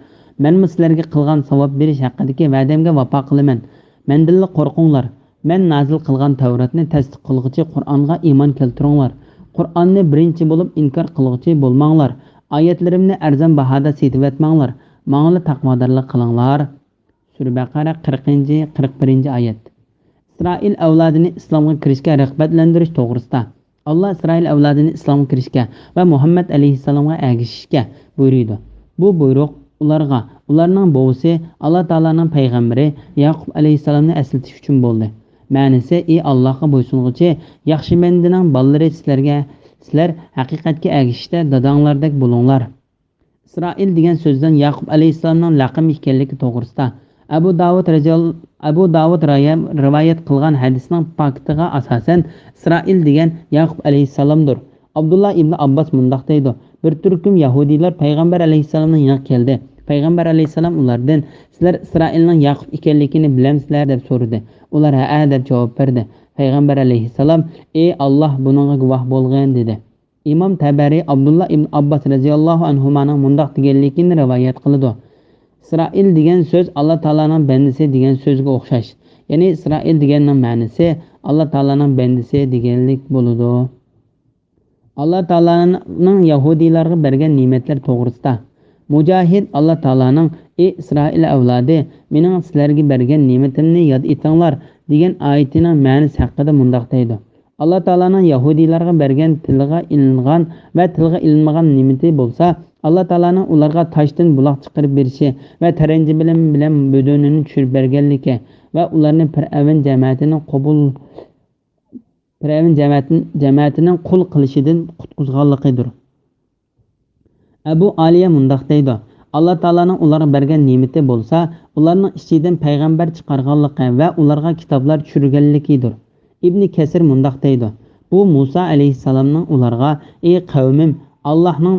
مەنمۇ سىلەرگە قىلغان ساۋاب بېرىش ھەققىدىكى ۋەدەمگە ۋاپا قىلىمەن. مەندىنلا قورقۇڭلار. مەن نازىل قىلغان تەۋراتنى تەستىق قىلغۇچى قۇرئانغا ئىمان كەلتۈرۈڭلار. قۇرئاننى بىرىنچى بولۇپ ئىنكار قىلغۇچى بولماڭلار. ئايەتلىرىمنى ئەرزان باھادا سېتىۋەتمەڭلار. ماڭىلا تەقۋادارلىق قىلىڭلار. سۈرە بەقەرە، قىرىقىنچى، قىرىق بىرىنچى ئايەت. ئىسرائىل ئەۋلادىنى ئىسلامغا كىرىشكە رىغبەتلەندۈرۈش توغرىسىدا. ئاللا ئىسرائىل ئەۋلادىنى ئىسلامغا كىرىشكە ۋە مۇھەممەد ئەلەيھىسسالامغا ئەگىشىشكە بۇيرۇيدۇ. بۇ بۇيرۇق ئۇلارغا ئۇلارنىڭ بوۋىسى، ئاللا تائالانىڭ پەيغەمبىرى يەقۇب ئەلەيھىسسالامنى ئەسلىتىش ئۈچۈن بولدى. مەنىسى: ئى ئاللاھقا بويسۇنغۇچى ياخشى بەندىنىڭ بالىلىرى سىلەرگە، سىلەر ھەقىقەتكە ئەگىشىشتە داداڭلاردەك بولۇڭلار. ئىسرائىل دېگەن سۆزدىن ياقۇپ ئەلەيھىسسالامنىڭ لەقىمى ئىكەنلىكى توغرىسىدا ئەبۇ داۋۇد رەزىيال-، ئەبۇ داۋۇد رايا-، رىۋايەت قىلغان ھەدىسنىڭ پاكىتىغا ئاساسەن، ئىسرائىل دېگەن ياقۇپ ئەلەيھىسسالامدۇر. ئابدۇللا ئىبنى ئابباس مۇنداق دەيدۇ: بىر تۈركۈم يەھۇدىيلار پەيغەمبەر ئەلەيھىسسالامنىڭ يېنىغا كەلدى. پەيغەمبەر ئەلەيھىسسالام ئۇلاردىن: سىلەر ئىسرائىلنىڭ ياقۇپ ئىكەنلىكىنى بىلەمسىلەر؟ دەپ سورىدى. ئۇلار ھەئە دەپ جاۋاب بەردى. پەيغەمبەر ئەلەيھىسسالام: ئى ئاللاھ، بۇنىڭغا گۇۋاھ بولغىن، دېدى. ئىمام تەبەرى ئابدۇللا ئىبن ئابباس رەزىياللاھۇ ئەنھۇمانىڭ مۇنداق دېگەنلىكىنى رىۋايەت قىلىدۇ: ئىسرائىل دېگەن سۆز ئاللا تائالانىڭ بەندىسى دېگەن سۆزگە ئوخشاش. يەنى ئىسرائىل دېگەننىڭ مەنىسى ئاللا تائالانىڭ بەندىسى دېگەنلىك بولىدۇ. ئاللا تائالانىڭ يەھۇدىيلارغا بەرگەن نېمەتلەر توغرىسىدا. مۇجاھىد ئاللا تائالانىڭ: ئى ئىسرائىل ئەۋلادى، مېنىڭ سىلەرگە بەرگەن نېمىتىمنى ياد ئېتىڭلار، دېگەن ئايىتىنىڭ مەنىسى ھەققىدە مۇنداق دەيدۇ: ئاللا تائالانىڭ يەھۇدىيلارغا بەرگەن تىلغا ئېلىنغان ۋە تىلغا ئېلىنمىغان نېمىتى بولسا، ئاللا تائالانىڭ ئۇلارغا تاشتىن بۇلاق چىقىرىپ بېرىشى ۋە تەرەنجى بىلەن، بىلەن بۆدۈنىنى چۈشۈرۈپ بەرگەنلىكى ۋە ئۇلارنى پىرئەۋن جەمەتىنىڭ قوبۇل، پىرئەۋن جەمەتىن-، جەمەتىنىڭ قۇل قىلىشىدىن قۇتقۇزغانلىقىدۇر. ئەبۇ ئالىيە مۇنداق دەيدۇ: ئاللا تائالانىڭ ئۇلارغا بەرگەن نېمىتى بولسا، ئۇلارنىڭ ئىچىدىن پەيغەمبەر چىقارغانلىقى ۋە ئۇلارغا كىتابلار چۈشۈرگەنلىكىدۇر. ئىبنى كەسىر مۇنداق دەيدۇ: بۇ مۇسا ئەلەيھىسسالامنىڭ ئۇلارغا: ئى قەۋمىم، ئاللاھنىڭ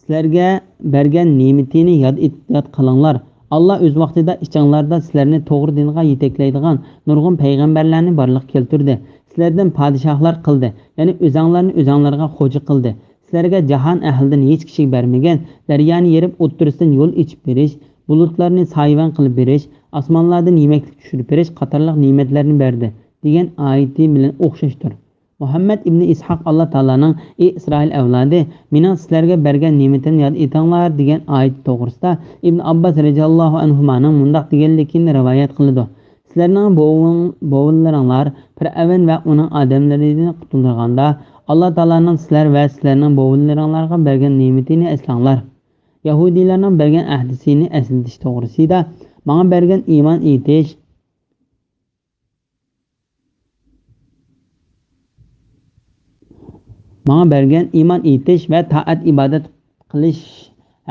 سىلەرگە بەرگەن نېمىتىنى ياد ئېت-، ياد قىلىڭلار. ئاللا ئۆز ۋاقتىدا ئىچىڭلاردا سىلەرنى توغرا دىنغا يېتەكلەيدىغان نۇرغۇن پەيغەمبەرلەرنى بارلىققا كەلتۈردى. سىلەردىن پادىشاھلار قىلدى، يەنى ئۆزەڭلارنى ئۆزەڭلارغا خوجا قىلدى. سىلەرگە جاھان ئەھلىدىن ھېچ كىشىگە بەرمىگەن، دەريانى يېرىپ ئوتتۇرىسىدىن يول ئېچىپ بېرىش، بۇلۇتلارنى سايىۋەن قىلىپ بېرىش، ئاسمانلاردىن يېمەكلىك چۈشۈرۈپ بېرىش قاتارلىق نېمەتلەرنى بەردى، دېگەن ئايىتى بىلەن ئوخشاشتۇر. مۇھەممەد ئىبنى ئىسھاق ئاللا تائالانىڭ: ئى ئىسرائىل ئەۋلادى، مېنىڭ سىلەرگە بەرگەن نېمىتىمنى ياد ئېتىڭلار، دېگەن ئايىتى توغرىسىدا ئىبن ئابباس رەزىياللاھۇ ئەنھۇمانىڭ مۇنداق دېگەنلىكىنى رىۋايەت قىلىدۇ: سىلەرنىڭ بوۋىڭ-، بوۋىلىرىڭلار پىرئەۋن ۋە ئۇنىڭ ئادەملىرىنى قۇتۇلدۇرغاندا، ئاللا تائالانىڭ سىلەر ۋە سىلەرنىڭ بوۋىلىرىڭلارغا بەرگەن نېمىتىنى ئەسلەڭلار. يەھۇدىيلارنىڭ بەرگەن ئەھدىسىنى ئەسلىتىش توغرىسىدا ماڭا بەرگەن ئىمان ئېيتىش، ماڭا بەرگەن ئىمان ئېيتىش ۋە تائەت ئىبادەت قىلىش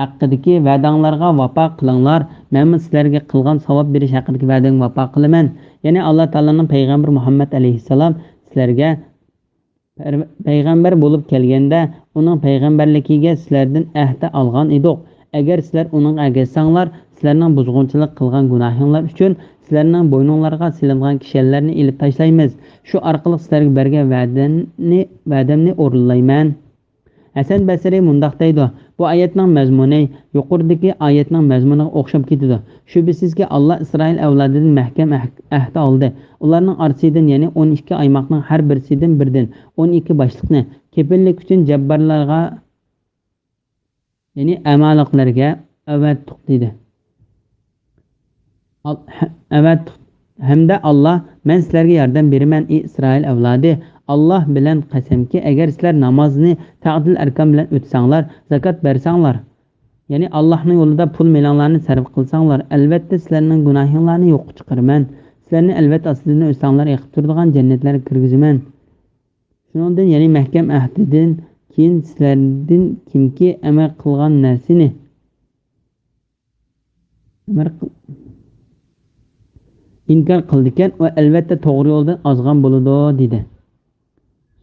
ھەققىدىكى ۋەدەڭلارغا ۋاپا قىلىڭلار، مەنمۇ سىلەرگە قىلغان ساۋاب بېرىش ھەققىدىكى ۋەدەمگە ۋاپا قىلىمەن. يەنى ئاللا تائالانىڭ پەيغەمبىرى مۇھەممەد ئەلەيھىسسالام سىلەرگە پەر-، پەيغەمبەر بولۇپ كەلگەندە، ئۇنىڭ پەيغەمبەرلىكىگە سىلەردىن ئەھدە ئالغان ئىدۇق. ئەگەر سىلەر ئۇنىڭغا ئەگەشسەڭلار، سىلەرنىڭ بۇزغۇنچىلىق قىلغان گۇناھىڭلار ئۈچۈن سىلەرنىڭ بوينۇڭلارغا سېلىنغان كىشەنلەرنى ئېلىپ تاشلايمىز. شۇ ئارقىلىق سىلەرگە بەرگەن ۋەدەمنى، ۋەدەمنى ئورۇنلايمەن. ھەسەن بەسرى مۇنداق دەيدۇ: بۇ ئايەتنىڭ مەزمۇنى يۇقىرىدىكى ئايەتنىڭ مەزمۇنىغا ئوخشاپ كېتىدۇ. شۈبھىسىزكى، ئاللا ئىسرائىل ئەۋلادىدىن مەھكەم ئەھ-، ئەھدە ئالدى. ئۇلارنىڭ ئارىسىدىن، يەنى ئون ئىككى ئايماقنىڭ ھەر بىرسىدىن بىردىن ئون ئىككى باشلىقنى كېپىللىك ئۈچۈن جەببارلارغا، يەنى ئەمالىقلەرگە ئەۋەتتۇق، دېدى. ئال-، ھە-، ئەۋەتتۇق. ھەمدە ئاللا: مەن سىلەرگە ياردەم بېرىمەن، ئى ئىسرائىل ئەۋلادى. ئاللا بىلەن قەسەمكى، ئەگەر سىلەر نامازنى تەئدىل ئەركان بىلەن ئۆتىسەڭلار، زاكات بەرسەڭلار، يەنى ئاللانىڭ يولىدا پۇل مېلىڭلارنى سەرپ قىلساڭلار، ئەلۋەتتە سىلەرنىڭ گۇناھىڭلارنى يوققا چىقىرىمەن. سىلەرنى ئەلۋەتتە ئاستىدىن ئۆتسەڭلار ئېقىپ تۇرىدىغان جەننەتلەرگە كىرگۈزىمەن. شۇنىڭدىن، يەنى مەھكەم ئەھدىدىن كېيىن سىلەردىن كىمكى ئەمەل قىلغان نەرسىنى ئەمەل قىل-، ئىنكار قىلىدىكەن، ئۇ ئەلۋەتتە توغرا يولدىن ئازغان بولىدۇ، دېدى.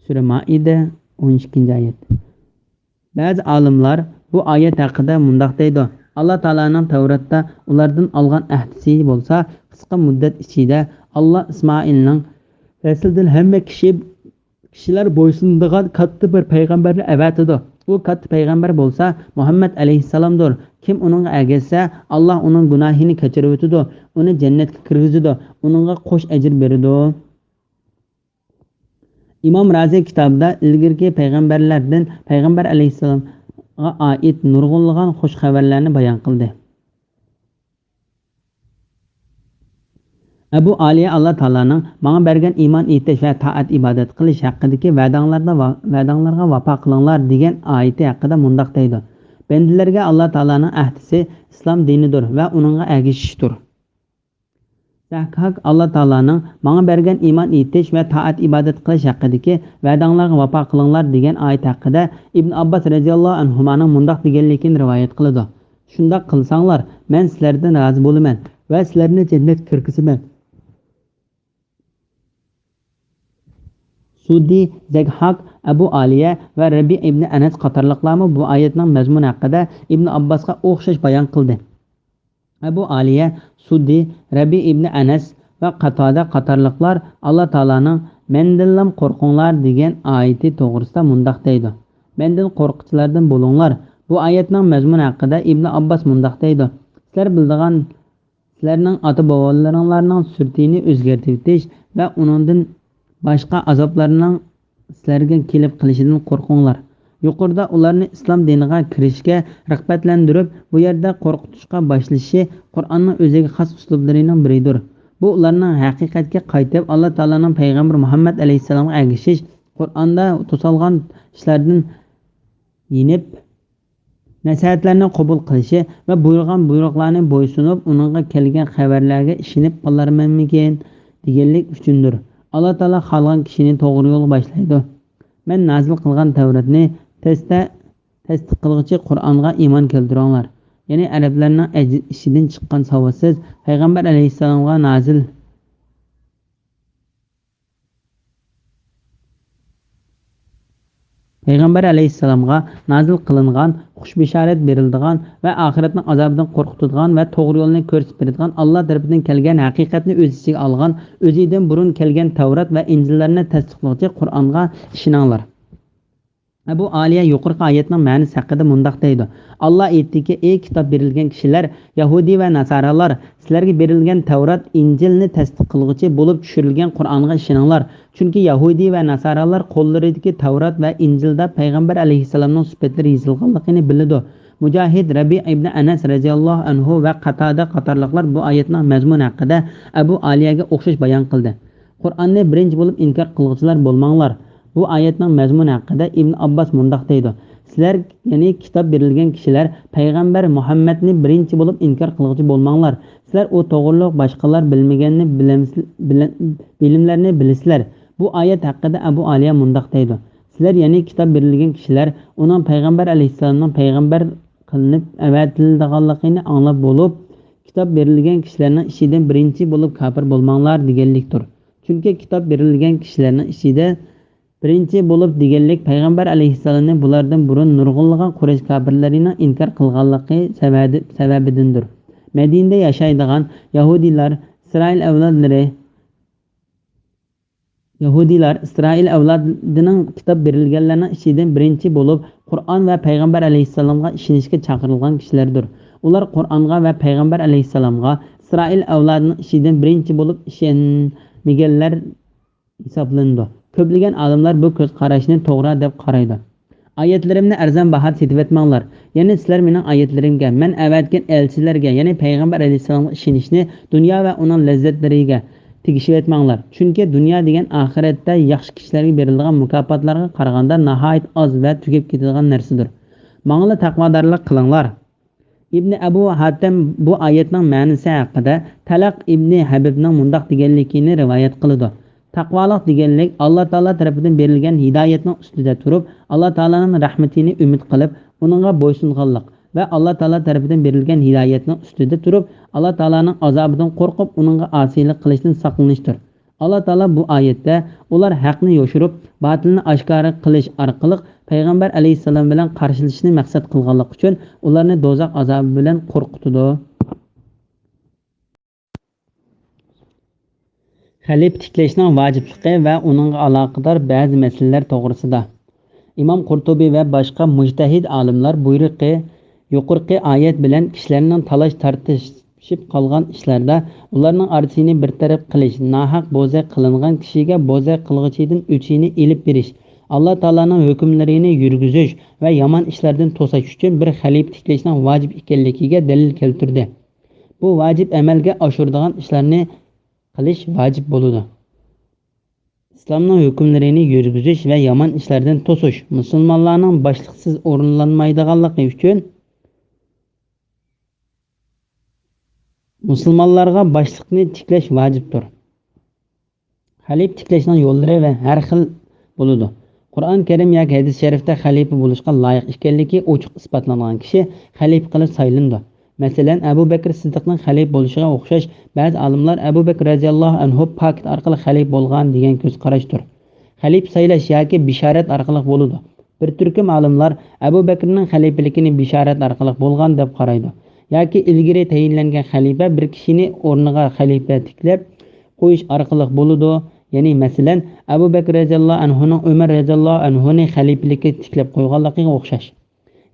سۈرە مائىدە، ئون ئىككىنچى ئايەت. بەزى ئالىملار بۇ ئايەت ھەققىدە مۇنداق دەيدۇ: ئاللا تائالانىڭ تەۋراتتا ئۇلاردىن ئالغان ئەھدىسى بولسا، قىسقا مۇددەت ئىچىدە ئاللا ئىسمائىلنىڭ نەسلىدىن ھەممە كىشى، كىشىلەر بويسۇنىدىغان كاتتا بىر پەيغەمبەرنى ئەۋەتىدۇ. ئۇ كاتتا پەيغەمبەر بولسا مۇھەممەد ئەلەيھىسسالامدۇر. كىم ئۇنىڭغا ئەگەشسە، ئاللا ئۇنىڭ گۇناھىنى كەچۈرۈۋېتىدۇ، ئۇنى جەننەتكە كىرگۈزىدۇ، ئۇنىڭغا قوش ئەجىر بېرىدۇ. ئىمام رازى كىتابىدا ئىلگىرىكى پەيغەمبەرلەردىن پەيغەمبەر ئەلەيھىسسالامغا ئائىت نۇرغۇنلىغان خۇش خەۋەرلەرنى بايان قىلدى. ئەبۇ ئالىيە ئاللا تائالانىڭ ماڭا بەرگەن ئىمان ئېيتىش ۋە تائەت ئىبادەت قىلىش ھەققىدىكى ۋەدەڭلاردا ۋە-، ۋەدەڭلارغا ۋاپا قىلىڭلار دېگەن ئايىتى ھەققىدە مۇنداق دەيدۇ: بەندىلەرگە ئاللا تائالانىڭ ئەھدىسى ئىسلام دىنىدۇر ۋە ئۇنىڭغا ئەگىشىشتۇر. زەھھاك ئاللا تائالانىڭ ماڭا بەرگەن ئىمان ئېيتىش ۋە تائەت ئىبادەت قىلىش ھەققىدىكى ۋەدەڭلارغا ۋاپا قىلىڭلار دېگەن ئايەت ھەققىدە ئىبن ئابباس رەزىياللاھۇ ئەنھۇمانىڭ مۇنداق دېگەنلىكىنى رىۋايەت قىلىدۇ: شۇنداق قىلساڭلار، مەن سىلەردىن رازى بولىمەن ۋە سىلەرنى جەننەتكە كىرگۈزىمەن. سۇددى، زەھھاك، ئەبۇ ئالىيە ۋە رەبىئ ئىبنى ئەنەس قاتارلىقلارمۇ بۇ ئايەتنىڭ مەزمۇنى ھەققىدە ئىبن ئابباسقا ئوخشاش بايان قىلدى. ئەبۇ ئالىيە، سۇددى، رەبىئ ئىبنى ئەنەس ۋە قاتادە قاتارلىقلار ئاللا تائالانىڭ «مەندىنلام قورقۇڭلار» دېگەن ئايىتى توغرىسىدا مۇنداق دەيدۇ: «مەندىن قورققۇچىلاردىن بولۇڭلار.» بۇ ئايەتنىڭ مەزمۇنى ھەققىدە ئىبن ئابباس مۇنداق دەيدۇ: سىلەر بىلىدىغان، سىلەرنىڭ ئاتا-بوۋىلىرىڭلارنىڭ سۈرىتىنى ئۆزگەرتىۋېتىش ۋە ئۇنىڭدىن باشقا ئازابلارنىڭ سىلەرگە كېلىپ قېلىشىدىن قورقۇڭلار. يۇقىرىدا ئۇلارنى ئىسلام دىنىغا كىرىشكە رىغبەتلەندۈرۈپ، بۇ يەردە قورقۇتۇشقا باشلىشى قۇرئاننىڭ ئۆزىگە خاس ئۇسلۇبلىرىنىڭ بىرىدۇر. بۇ ئۇلارنىڭ ھەقىقەتكە قايتىپ، ئاللا تائالانىڭ پەيغەمبىرى مۇھەممەد ئەلەيھىسسالامغا ئەگىشىش، قۇرئاندا توسالغان ئىشلاردىن يېنىپ، نەسىھەتلەرنى قوبۇل قىلىشى ۋە بۇيرۇغان بۇيرۇقلارنى بويسۇنۇپ، ئۇنىڭغا كەلگەن خەۋەرلەرگە ئىشىنىپ قالارمەنمىكىن دېگەنلىك ئۈچۈندۇر. ئاللا تائالا خالىغان كىشىنى توغرا يولغا باشلايدۇ. مەن نازىل قىلغان تەۋراتنى تەستە-، تەستىق قىلغۇچى قۇرئانغا ئىمان كەلتۈرۈڭلار. يەنى ئەرەبلەرنىڭ ئەج-، ئىچىدىن چىققان ساۋاتسىز پەيغەمبەر ئەلەيھىسسالامغا نازىل پەيغەمبەر ئەلەيھىسسالامغا نازىل قىلىنغان، خۇش بېشارەت بېرىلىدىغان ۋە ئاخىرەتنىڭ ئازابىدىن قورقۇتىدىغان ۋە توغرا يولنى كۆرسىتىپ بېرىدىغان، ئاللا تەرىپىدىن كەلگەن، ھەقىقەتنى ئۆز ئىچىگە ئالغان، ئۆزىدىن بۇرۇن كەلگەن تەۋرات ۋە ئىنجىللارنى تەستىقلىغۇچى قۇرئانغا ئىشىنىڭلار. ئەبۇ ئالىيە يۇقىرىقى ئايەتنىڭ مەنىسى ھەققىدە مۇنداق دەيدۇ: ئاللا ئېيتتىكى، ئى كىتاب بېرىلگەن كىشىلەر، يەھۇدىي ۋە ناسارالار، سىلەرگە بېرىلگەن تەۋرات، ئىنجىلنى تەستىق قىلغۇچى بولۇپ چۈشۈرۈلگەن قۇرئانغا ئىشىنىڭلار. چۈنكى يەھۇدىي ۋە ناسارالار قوللىرىدىكى تەۋرات ۋە ئىنجىلدا پەيغەمبەر ئەلەيھىسسالامنىڭ سۈپەتلىرى يېزىلغانلىقىنى بىلىدۇ. مۇجاھىد، رەبىئ ئىبنى ئەنەس رەزىياللاھۇ ئەنھۇ ۋە قاتادە قاتارلىقلار بۇ ئايەتنىڭ مەزمۇنى ھەققىدە ئەبۇ ئالىيەگە ئوخشاش بايان قىلدى. قۇرئاننى بىرىنچى بولۇپ ئىنكار قىلغۇچىلار بولماڭلار. بۇ ئايەتنىڭ مەزمۇنى ھەققىدە ئىبن ئابباس مۇنداق دەيدۇ: سىلەر، يەنى كىتاب بېرىلگەن كىشىلەر، پەيغەمبەر مۇھەممەدنى بىرىنچى بولۇپ ئىنكار قىلغۇچى بولماڭلار. سىلەر ئۇ توغرۇلۇق باشقىلار بىلمىگەننى بىلەمس-، بىلە-، بىلىملەرنى بىلىسىلەر. بۇ ئايەت ھەققىدە ئەبۇ ئالىيە مۇنداق دەيدۇ: سىلەر، يەنى كىتاب بېرىلگەن كىشىلەر، ئۇنىڭ پەيغەمبەر ئەلەيھىسسالامنىڭ پەيغەمبەر قىلىنىپ ئەۋەتىلىدىغانلىقىنى ئاڭلاپ بولۇپ، كىتاب بېرىلگەن كىشىلەرنىڭ ئىچىدىن بىرىنچى بولۇپ كاپىر بولماڭلار دېگەنلىكتۇر. چۈنكى كىتاب بېرىلگەن كىشىلەرنىڭ ئىچىدە بىرىنچى بولۇپ دېگەنلىك پەيغەمبەر ئەلەيھىسسالامنى بۇلاردىن بۇرۇن نۇرغۇنلىغان قۇرەيش كاپىرلىرىنىڭ ئىنكار قىلغانلىقى سەۋەدى-، سەۋەبىدىندۇر. مەدىنىدە ياشايدىغان يەھۇدىيلار، ئىسرائىل ئەۋلادلىرى، يەھۇدىيلار ئىسرائىل ئەۋلادىنىڭ كىتاب بېرىلگەنلەرنىڭ ئىچىدىن بىرىنچى بولۇپ قۇرئان ۋە پەيغەمبەر ئەلەيھىسسالامغا ئىشىنىشكە چاقىرىلغان كىشىلەردۇر. ئۇلار قۇرئانغا ۋە پەيغەمبەر ئەلەيھىسسالامغا ئىسرائىل ئەۋلادىنىڭ ئىچىدىن بىرىنچى بولۇپ ئىشەنمىگەنلەر ھېسابلىنىدۇ. كۆپلىگەن ئالىملار بۇ كۆز قاراشنى توغرا دەپ قارايدۇ. ئايەتلىرىمنى ئەرزان باھادا سېتىۋەتمەڭلار. يەنى سىلەر مېنىڭ ئايەتلىرىمگە، مەن ئەۋەتكەن ئەلچىلەرگە، يەنى پەيغەمبەر ئەلەيھىسسالامغا ئىشىنىشنى، دۇنيا ۋە ئۇنىڭ لەززەتلىرىگە تېگىشىۋەتمەڭلار. چۈنكى دۇنيا دېگەن ئاخىرەتتە ياخشى كىشىلەرگە بېرىلىدىغان مۇكاپاتلارغا قارىغاندا ناھايىتى ئاز ۋە تۈگەپ كېتىدىغان نەرسىدۇر. ماڭىلا تەقۋادارلىق قىلىڭلار. ئىبنى ئەبۇ ھاتەم بۇ ئايەتنىڭ مەنىسى ھەققىدە تەلق ئىبنى ھەبىبنىڭ مۇنداق دېگەنلىكىنى رىۋايەت قىلىدۇ: تەقۋالىق دېگەنلىك ئاللا تائالا تەرىپىدىن بېرىلگەن ھىدايەتنىڭ ئۈستىدە تۇرۇپ، ئاللا تائالانىڭ رەھمىتىنى ئۈمىد قىلىپ، ئۇنىڭغا بويسۇنغانلىق ۋە ئاللا تائالا تەرىپىدىن بېرىلگەن ھىدايەتنىڭ ئۈستىدە تۇرۇپ، ئاللا تائالانىڭ ئازابىدىن قورقۇپ، ئۇنىڭغا ئاسىيلىق قىلىشتىن ساقلىنىشتۇر. ئاللا تائالا بۇ ئايەتتە ئۇلار ھەقنى يوشۇرۇپ، باتىلنى ئاشكارا قىلىش ئارقىلىق پەيغەمبەر ئەلەيھىسسالام بىلەن قارشىلىشىشنى مەقسەت قىلغانلىقى ئۈچۈن ئۇلارنى دوزاخ ئازابى بىلەن قورقۇتىدۇ. خەلىپە تىكلەشنىڭ ۋاجىپلىقى ۋە ئۇنىڭغا ئالاقىدار بەزى مەسىلىلەر توغرىسىدا. ئىمام قۇرتۇبى ۋە باشقا مۇجتەھىد ئالىملار بۇيرۇقى يۇقىرىقى ئايەت بىلەن كىشىلەرنىڭ تالاش تارتىشىپ قالغان ئىشلاردا ئۇلارنىڭ ئارىسىنى بىر تەرەپ قىلىش، ناھەق بوزەك قىلىنغان كىشىگە بوزەك قىلغۇچىدىن ئۆچىنى ئېلىپ بېرىش، ئاللا تائالانىڭ ھۆكۈملىرىنى يۈرگۈزۈش ۋە يامان ئىشلاردىن توساش ئۈچۈن بىر خەلىپە تىكلەشنىڭ ۋاجىپ ئىكەنلىكىگە دەلىل كەلتۈردى. بۇ ۋاجىپ ئەمەلگە ئاشۇرىدىغان ئىشلارنى قىلىش ۋاجىپ بولىدۇ. ئىسلامنىڭ ھۆكۈملىرىنى يۈرگۈزۈش ۋە يامان ئىشلاردىن توسۇش مۇسۇلمانلارنىڭ باشلىقسىز ئورۇنلانمايدىغانلىقى ئۈچۈن مۇسۇلمانلارغا باشلىقنى تىكلەش ۋاجىپتۇر. خەلىپە تىكلەشنىڭ يوللىرى ۋە ھەر خىل بولىدۇ. قۇرئان كەرىم ياكى ھەدىس شەرىفتە خەلىپە بولۇشقا لايىق ئىكەنلىكى ئوچۇق ئىسپاتلانغان كىشى خەلىپە قىلىپ سايلىنىدۇ. مەسىلەن، ئەبۇ بەكرى سىددىقنىڭ خەلىپە بولۇشىغا ئوخشاش، بەزى ئالىملار ئەبۇ بەكرى رەزىياللاھۇ ئەنھۇ پاكىت ئارقىلىق خەلىپە بولغان دېگەن كۆز قاراشتۇر. خەلىپە سايلاش ياكى بېشارەت ئارقىلىق بولىدۇ. بىر تۈركۈم ئالىملار ئەبۇ بەكرىنىڭ خەلىپىلىكىنى بېشارەت ئارقىلىق بولغان دەپ قارايدۇ. ياكى ئىلگىرى تەيىنلەنگەن خەلىپە بىر كىشىنى ئورنىغا خەلىپە تىكلەپ قويۇش ئارقىلىق بولىدۇ. يەنى مەسىلەن، ئەبۇ بەكرى رەزىياللاھۇ ئەنھۇنىڭ ئۆمەر رەزىياللاھۇ ئەنھۇنى خەلىپىلىككە تىكلەپ قويغانلىقىغا ئوخشاش.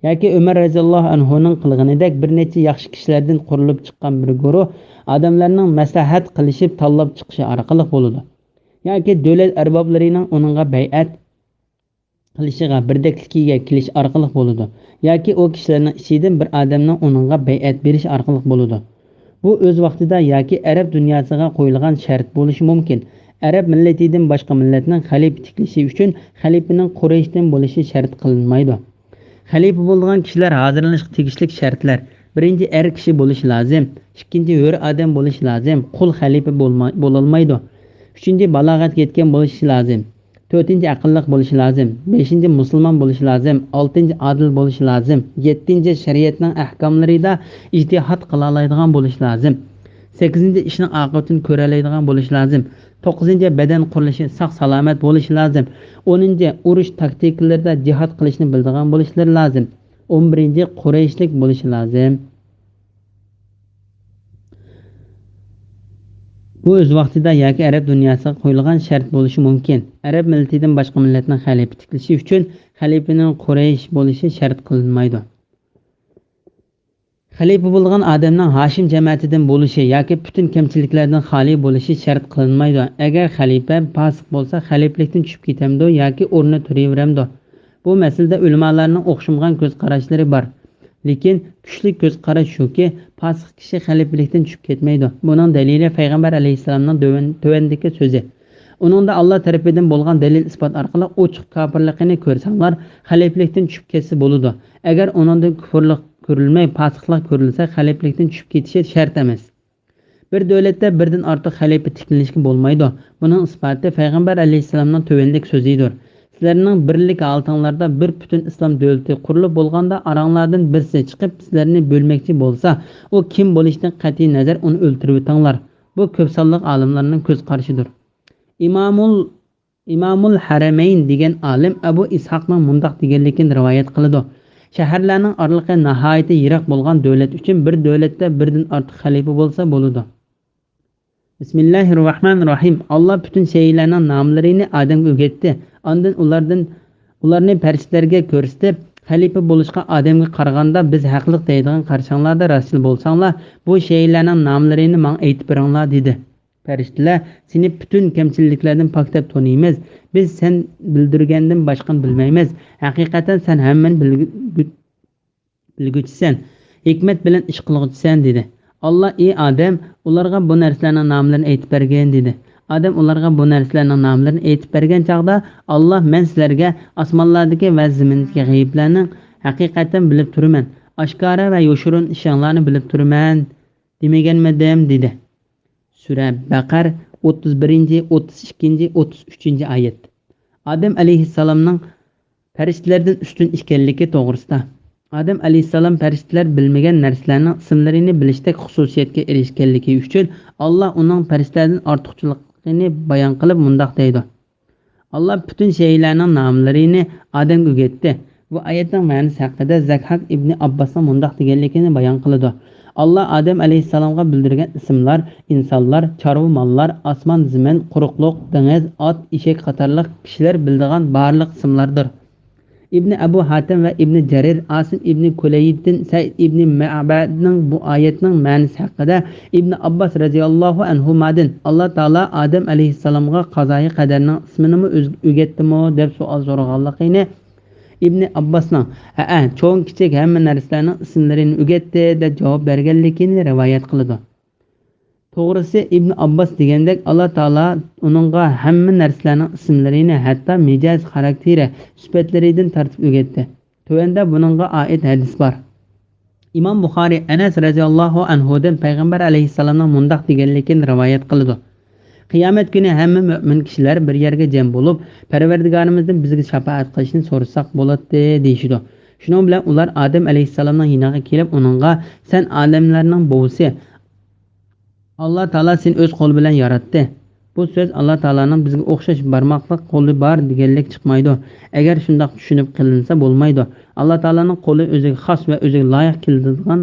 ياكى ئۆمەر رەزىياللاھۇ ئەنھۇنىڭ قىلغىنىدەك بىر نەچچە ياخشى كىشىلەردىن قۇرۇلۇپ چىققان بىر گۇرۇھ ئادەملەرنىڭ مەسلىھەت قىلىشىپ تاللاپ چىقىشى ئارقىلىق بولىدۇ. ياكى دۆلەت ئەربابلىرىنىڭ ئۇنىڭغا بەيئەت قىلىشىغا، بىردەكلىكىگە كېلىش ئارقىلىق بولىدۇ. ياكى ئۇ كىشىلەرنىڭ ئىچىدىن بىر ئادەمنىڭ ئۇنىڭغا بەيئەت بېرىش ئارقىلىق بولىدۇ. بۇ ئۆز ۋاقتىدا ياكى ئەرەب دۇنياسىغا قويۇلغان شەرت بولۇشى مۇمكىن. ئەرەب مىللىتىدىن باشقا مىللەتنىڭ خەلىپە تىكلىشى ئۈچۈن خەلىپىنىڭ قۇرەيشتىن بولۇشى شەرت قىلىنمايدۇ. خەلىپە بولىدىغان كىشىلەر ھازىرلىنىشقا تېگىشلىك شەرتلەر: بىرىنچى، ئەر كىشى بولۇشى لازىم. ئىككىنچى، ھۆر ئادەم بولۇشى لازىم. قۇل خەلىپە بولما-، بولالمايدۇ. ئۈچىنچى، بالاغەتكە يەتكەن بولۇشى لازىم. تۆتىنچى، ئەقىللىق بولۇشى لازىم. بەشىنچى، مۇسۇلمان بولۇشى لازىم. ئالتىنچى، ئادىل بولۇشى لازىم. يەتتىنچى، شەرىئەتنىڭ ئەھكاملىرىدا ئىجتىھاد قىلالايدىغان بولۇشى لازىم. سەككىزىنچى، ئىشنىڭ ئاقىۋىتىنى كۆرەلەيدىغان بولۇشى لازىم. توققۇزىنچى، بەدەن قۇرۇلۇشى ساق-سالامەت بولۇشى لازىم. ئونىنچى، ئۇرۇش تاكتىكىلىرىدا جىھاد قىلىشنى بىلىدىغان بولۇشلىرى لازىم. ئون بىرىنچى، قۇرەيشلىك بولۇشى لازىم. بۇ ئۆز ۋاقتىدا ياكى ئەرەب دۇنياسىغا قويۇلغان شەرت بولۇشى مۇمكىن. ئەرەب مىللىتىدىن باشقا مىللەتنىڭ خەلىپە تىكلىشى ئۈچۈن خەلىپىنىڭ قۇرەيش بولۇشى شەرت قىلىنمايدۇ. خەلىپە بولىدىغان ئادەمنىڭ ھاشىم جەمەتىدىن بولۇشى ياكى پۈتۈن كەمچىلىكلەردىن خالىي بولۇشى شەرت قىلىنمايدۇ. ئەگەر خەلىپە پاسىق بولسا، خەلىپىلىكتىن چۈشۈپ كېتەمدۇ ياكى ئورنىدا تۇرۇۋېرەمدۇ؟ بۇ مەسىلىدە ئۆلىمالارنىڭ ئوخشىمىغان كۆز قاراشلىرى بار. لېكىن كۈچلۈك كۆز قاراش شۇكى، پاسىق كىشى خەلىپىلىكتىن چۈشۈپ كەتمەيدۇ. بۇنىڭ دەلىلى پەيغەمبەر ئەلەيھىسسالامنىڭ دۆۋەن-، تۆۋەندىكى سۆزى. ئۇنىڭدا ئاللا تەرىپىدىن بولغان دەلىل-ئىسپات ئارقىلىق ئوچۇق كاپىرلىقىنى كۆرسەڭلار، خەلىپىلىكتىن چۈشۈپ كەتسە بولىدۇ. ئەگەر ئۇنىڭدىن كۇفۇرلۇق كۆرۈلمەي، پاسىقلىق كۆرۈلسە، خەلىپىلىكتىن چۈشۈپ كېتىشى شەرت ئەمەس. بىر دۆلەتتە بىردىن ئارتۇق خەلىپە تىكلىنىشكە بولمايدۇ. بۇنىڭ ئىسپاتى پەيغەمبەر ئەلەيھىسسالامنىڭ تۆۋەندىكى سۆزىدۇر: سىلەرنىڭ بىرلىك ھالىتىڭلاردا بىر پۈتۈن ئىسلام دۆلىتى قۇرۇلۇپ بولغاندا، ئاراڭلاردىن بىرسى چىقىپ سىلەرنى بۆلمەكچى بولسا، ئۇ كىم بولۇشىدىن قەتئىينەزەر، ئۇنى ئۆلتۈرۈۋېتىڭلار. بۇ كۆپ سانلىق ئالىملارنىڭ كۆز قارىشىدۇر. ئىمامۇل، ئىمامۇل ھەرەمەين دېگەن ئالىم ئەبۇ ئىسھاقنىڭ مۇنداق دېگەنلىكىنى رىۋايەت قىلىدۇ: شەھەرلەرنىڭ ئارىلىقى ناھايىتى يىراق بولغان دۆلەت ئۈچۈن بىر دۆلەتتە بىردىن ئارتۇق خەلىپە بولسا بولىدۇ. بىسمىللاھىررەھمانىررەھىم. ئاللا پۈتۈن شەيئىلەرنىڭ ناملىرىنى ئادەمگە ئۆگەتتى. ئاندىن ئۇلاردىن، ئۇلارنى پەرىشتىلەرگە كۆرسىتىپ، خەلىپە بولۇشقا ئادەمگە قارىغاندا بىز ھەقلىق دەيدىغان قارىشىڭلاردا راستچىل بولساڭلار، بۇ شەيئىلەرنىڭ ناملىرىنى ماڭا ئېيتىپ بېرىڭلار، دېدى. پەرىشتىلەر: سېنى پۈتۈن كەمچىلىكلەردىن پاكلاپ تونۇيمىز. بىز سەن بىلدۈرگەندىن باشقىنى بىلمەيمىز. ھەقىقەتەن سەن ھەممىنى بىلگۈ-، بىلگۈچىسەن، ھېكمەت بىلەن ئىش قىلغۇچىسەن، دېدى. ئاللا: ئى ئادەم، ئۇلارغا بۇ نەرسىلەرنىڭ ناملىرىنى ئېيتىپ بەرگىن، دېدى. ئادەم ئۇلارغا بۇ نەرسىلەرنىڭ ناملىرىنى ئېيتىپ بەرگەن چاغدا، ئاللا: مەن سىلەرگە ئاسمانلاردىكى ۋە زېمىندىكى غەيىبلەرنىڭ ھەقىقەتەن بىلىپ تۇرىمەن، ئاشكارا ۋە يوشۇرۇن ئىشىڭلارنى بىلىپ تۇرىمەن دېمىگەنمىدىم؟ دېدى. سۈرە بەقەر، ئوتتۇز بىرىنچى، ئوتتۇز ئىككىنچى، ئوتتۇز ئۈچىنچى ئايەت. ئادەم ئەلەيھىسسالامنىڭ پەرىشتىلەردىن ئۈستۈن ئىكەنلىكى توغرىسىدا. ئادەم ئەلەيھىسسالام پەرىشتىلەر بىلمىگەن نەرسىلەرنىڭ ئىسىملىرىنى بىلىشتەك خۇسۇسىيەتكە ئېرىشكەنلىكى ئۈچۈن، ئاللا ئۇنىڭ پەرىشتىلەردىن ئارتۇقچىلىقىنى بايان قىلىپ مۇنداق دەيدۇ: ئاللا پۈتۈن شەيئىلەرنىڭ ناملىرىنى ئادەمگە ئۆگەتتى. بۇ ئايەتنىڭ مەنىسى ھەققىدە زەكھاك ئىبنى ئابباسنىڭ مۇنداق دېگەنلىكىنى بايان قىلىدۇ: ئاللا ئادەم ئەلەيھىسسالامغا بىلدۈرگەن ئىسىملار، ئىنسانلار، چارۋا ماللار، ئاسمان، زېمىن، قۇرۇقلۇق، دېڭىز، ئات، ئېشەك قاتارلىق كىشىلەر بىلىدىغان بارلىق ئىسىملاردۇر. ئىبنى ئەبۇ ھاتىم ۋە ئىبنى جەرىر، ئاسىم ئىبنى كۇلەيدىن سەئىد ئىبنى مەبەدنىڭ بۇ ئايەتنىڭ مەنىسى ھەققىدە ئىبنى ئابباس رەزىياللاھۇ ئەنھۇمادىن، ئاللا تائالا ئادەم ئەلەيھىسسالامغا قازايى قەدەرنىڭ ئىسمىنىمۇ ئۆز-، ئۆگەتتىمۇ؟ دەپ سوئال سورىغانلىقىنى، ئىبنى ئابباسنىڭ، ھەئە، چوڭ-كىچىك ھەممە نەرسىلەرنىڭ ئىسىملىرىنى ئۆگەتتى، دەپ جاۋاب بەرگەنلىكىنى رىۋايەت قىلىدۇ. توغرىسى، ئىبنى ئابباس دېگەندەك، ئاللا تائالا ئۇنىڭغا ھەممە نەرسىلەرنىڭ ئىسىملىرىنى، ھەتتا مىجەز، خاراكتېرى، سۈپەتلىرىدىن تارتىپ ئۆگەتتى. تۆۋەندە بۇنىڭغا ئائىت ھەدىس بار. ئىمام بۇخارىي ئەنەس رەزىياللاھۇ ئەنھۇدىن پەيغەمبەر ئەلەيھىسسالامنىڭ مۇنداق دېگەنلىكىنى رىۋايەت قىلىدۇ: «قىيامەت كۈنى ھەممە مۆمىن كىشىلەر بىر يەرگە جەم بولۇپ، پەرۋەردىگارىمىزدىن بىزگە شاپائەت قىلىشنى سورىساق بولاتتى» دېيىشىدۇ. شۇنىڭ بىلەن ئۇلار ئادەم ئەلەيھىسسالامنىڭ يېنىغا كېلىپ، ئۇنىڭغا: «سەن ئادەملەرنىڭ بوۋىسى. ئاللا تائالا سېنى ئۆز قولى بىلەن ياراتتى. بۇ سۆز ئاللا تائالانىڭ بىزگە ئوخشاش بارماقلىق قولى بار دېگەنلىك چىقمايدۇ. ئەگەر شۇنداق چۈشىنىپ قېلىنسا بولمايدۇ. ئاللا تائالانىڭ قولى ئۆزىگە خاس ۋە ئۆزىگە لايىق كېلىدىغان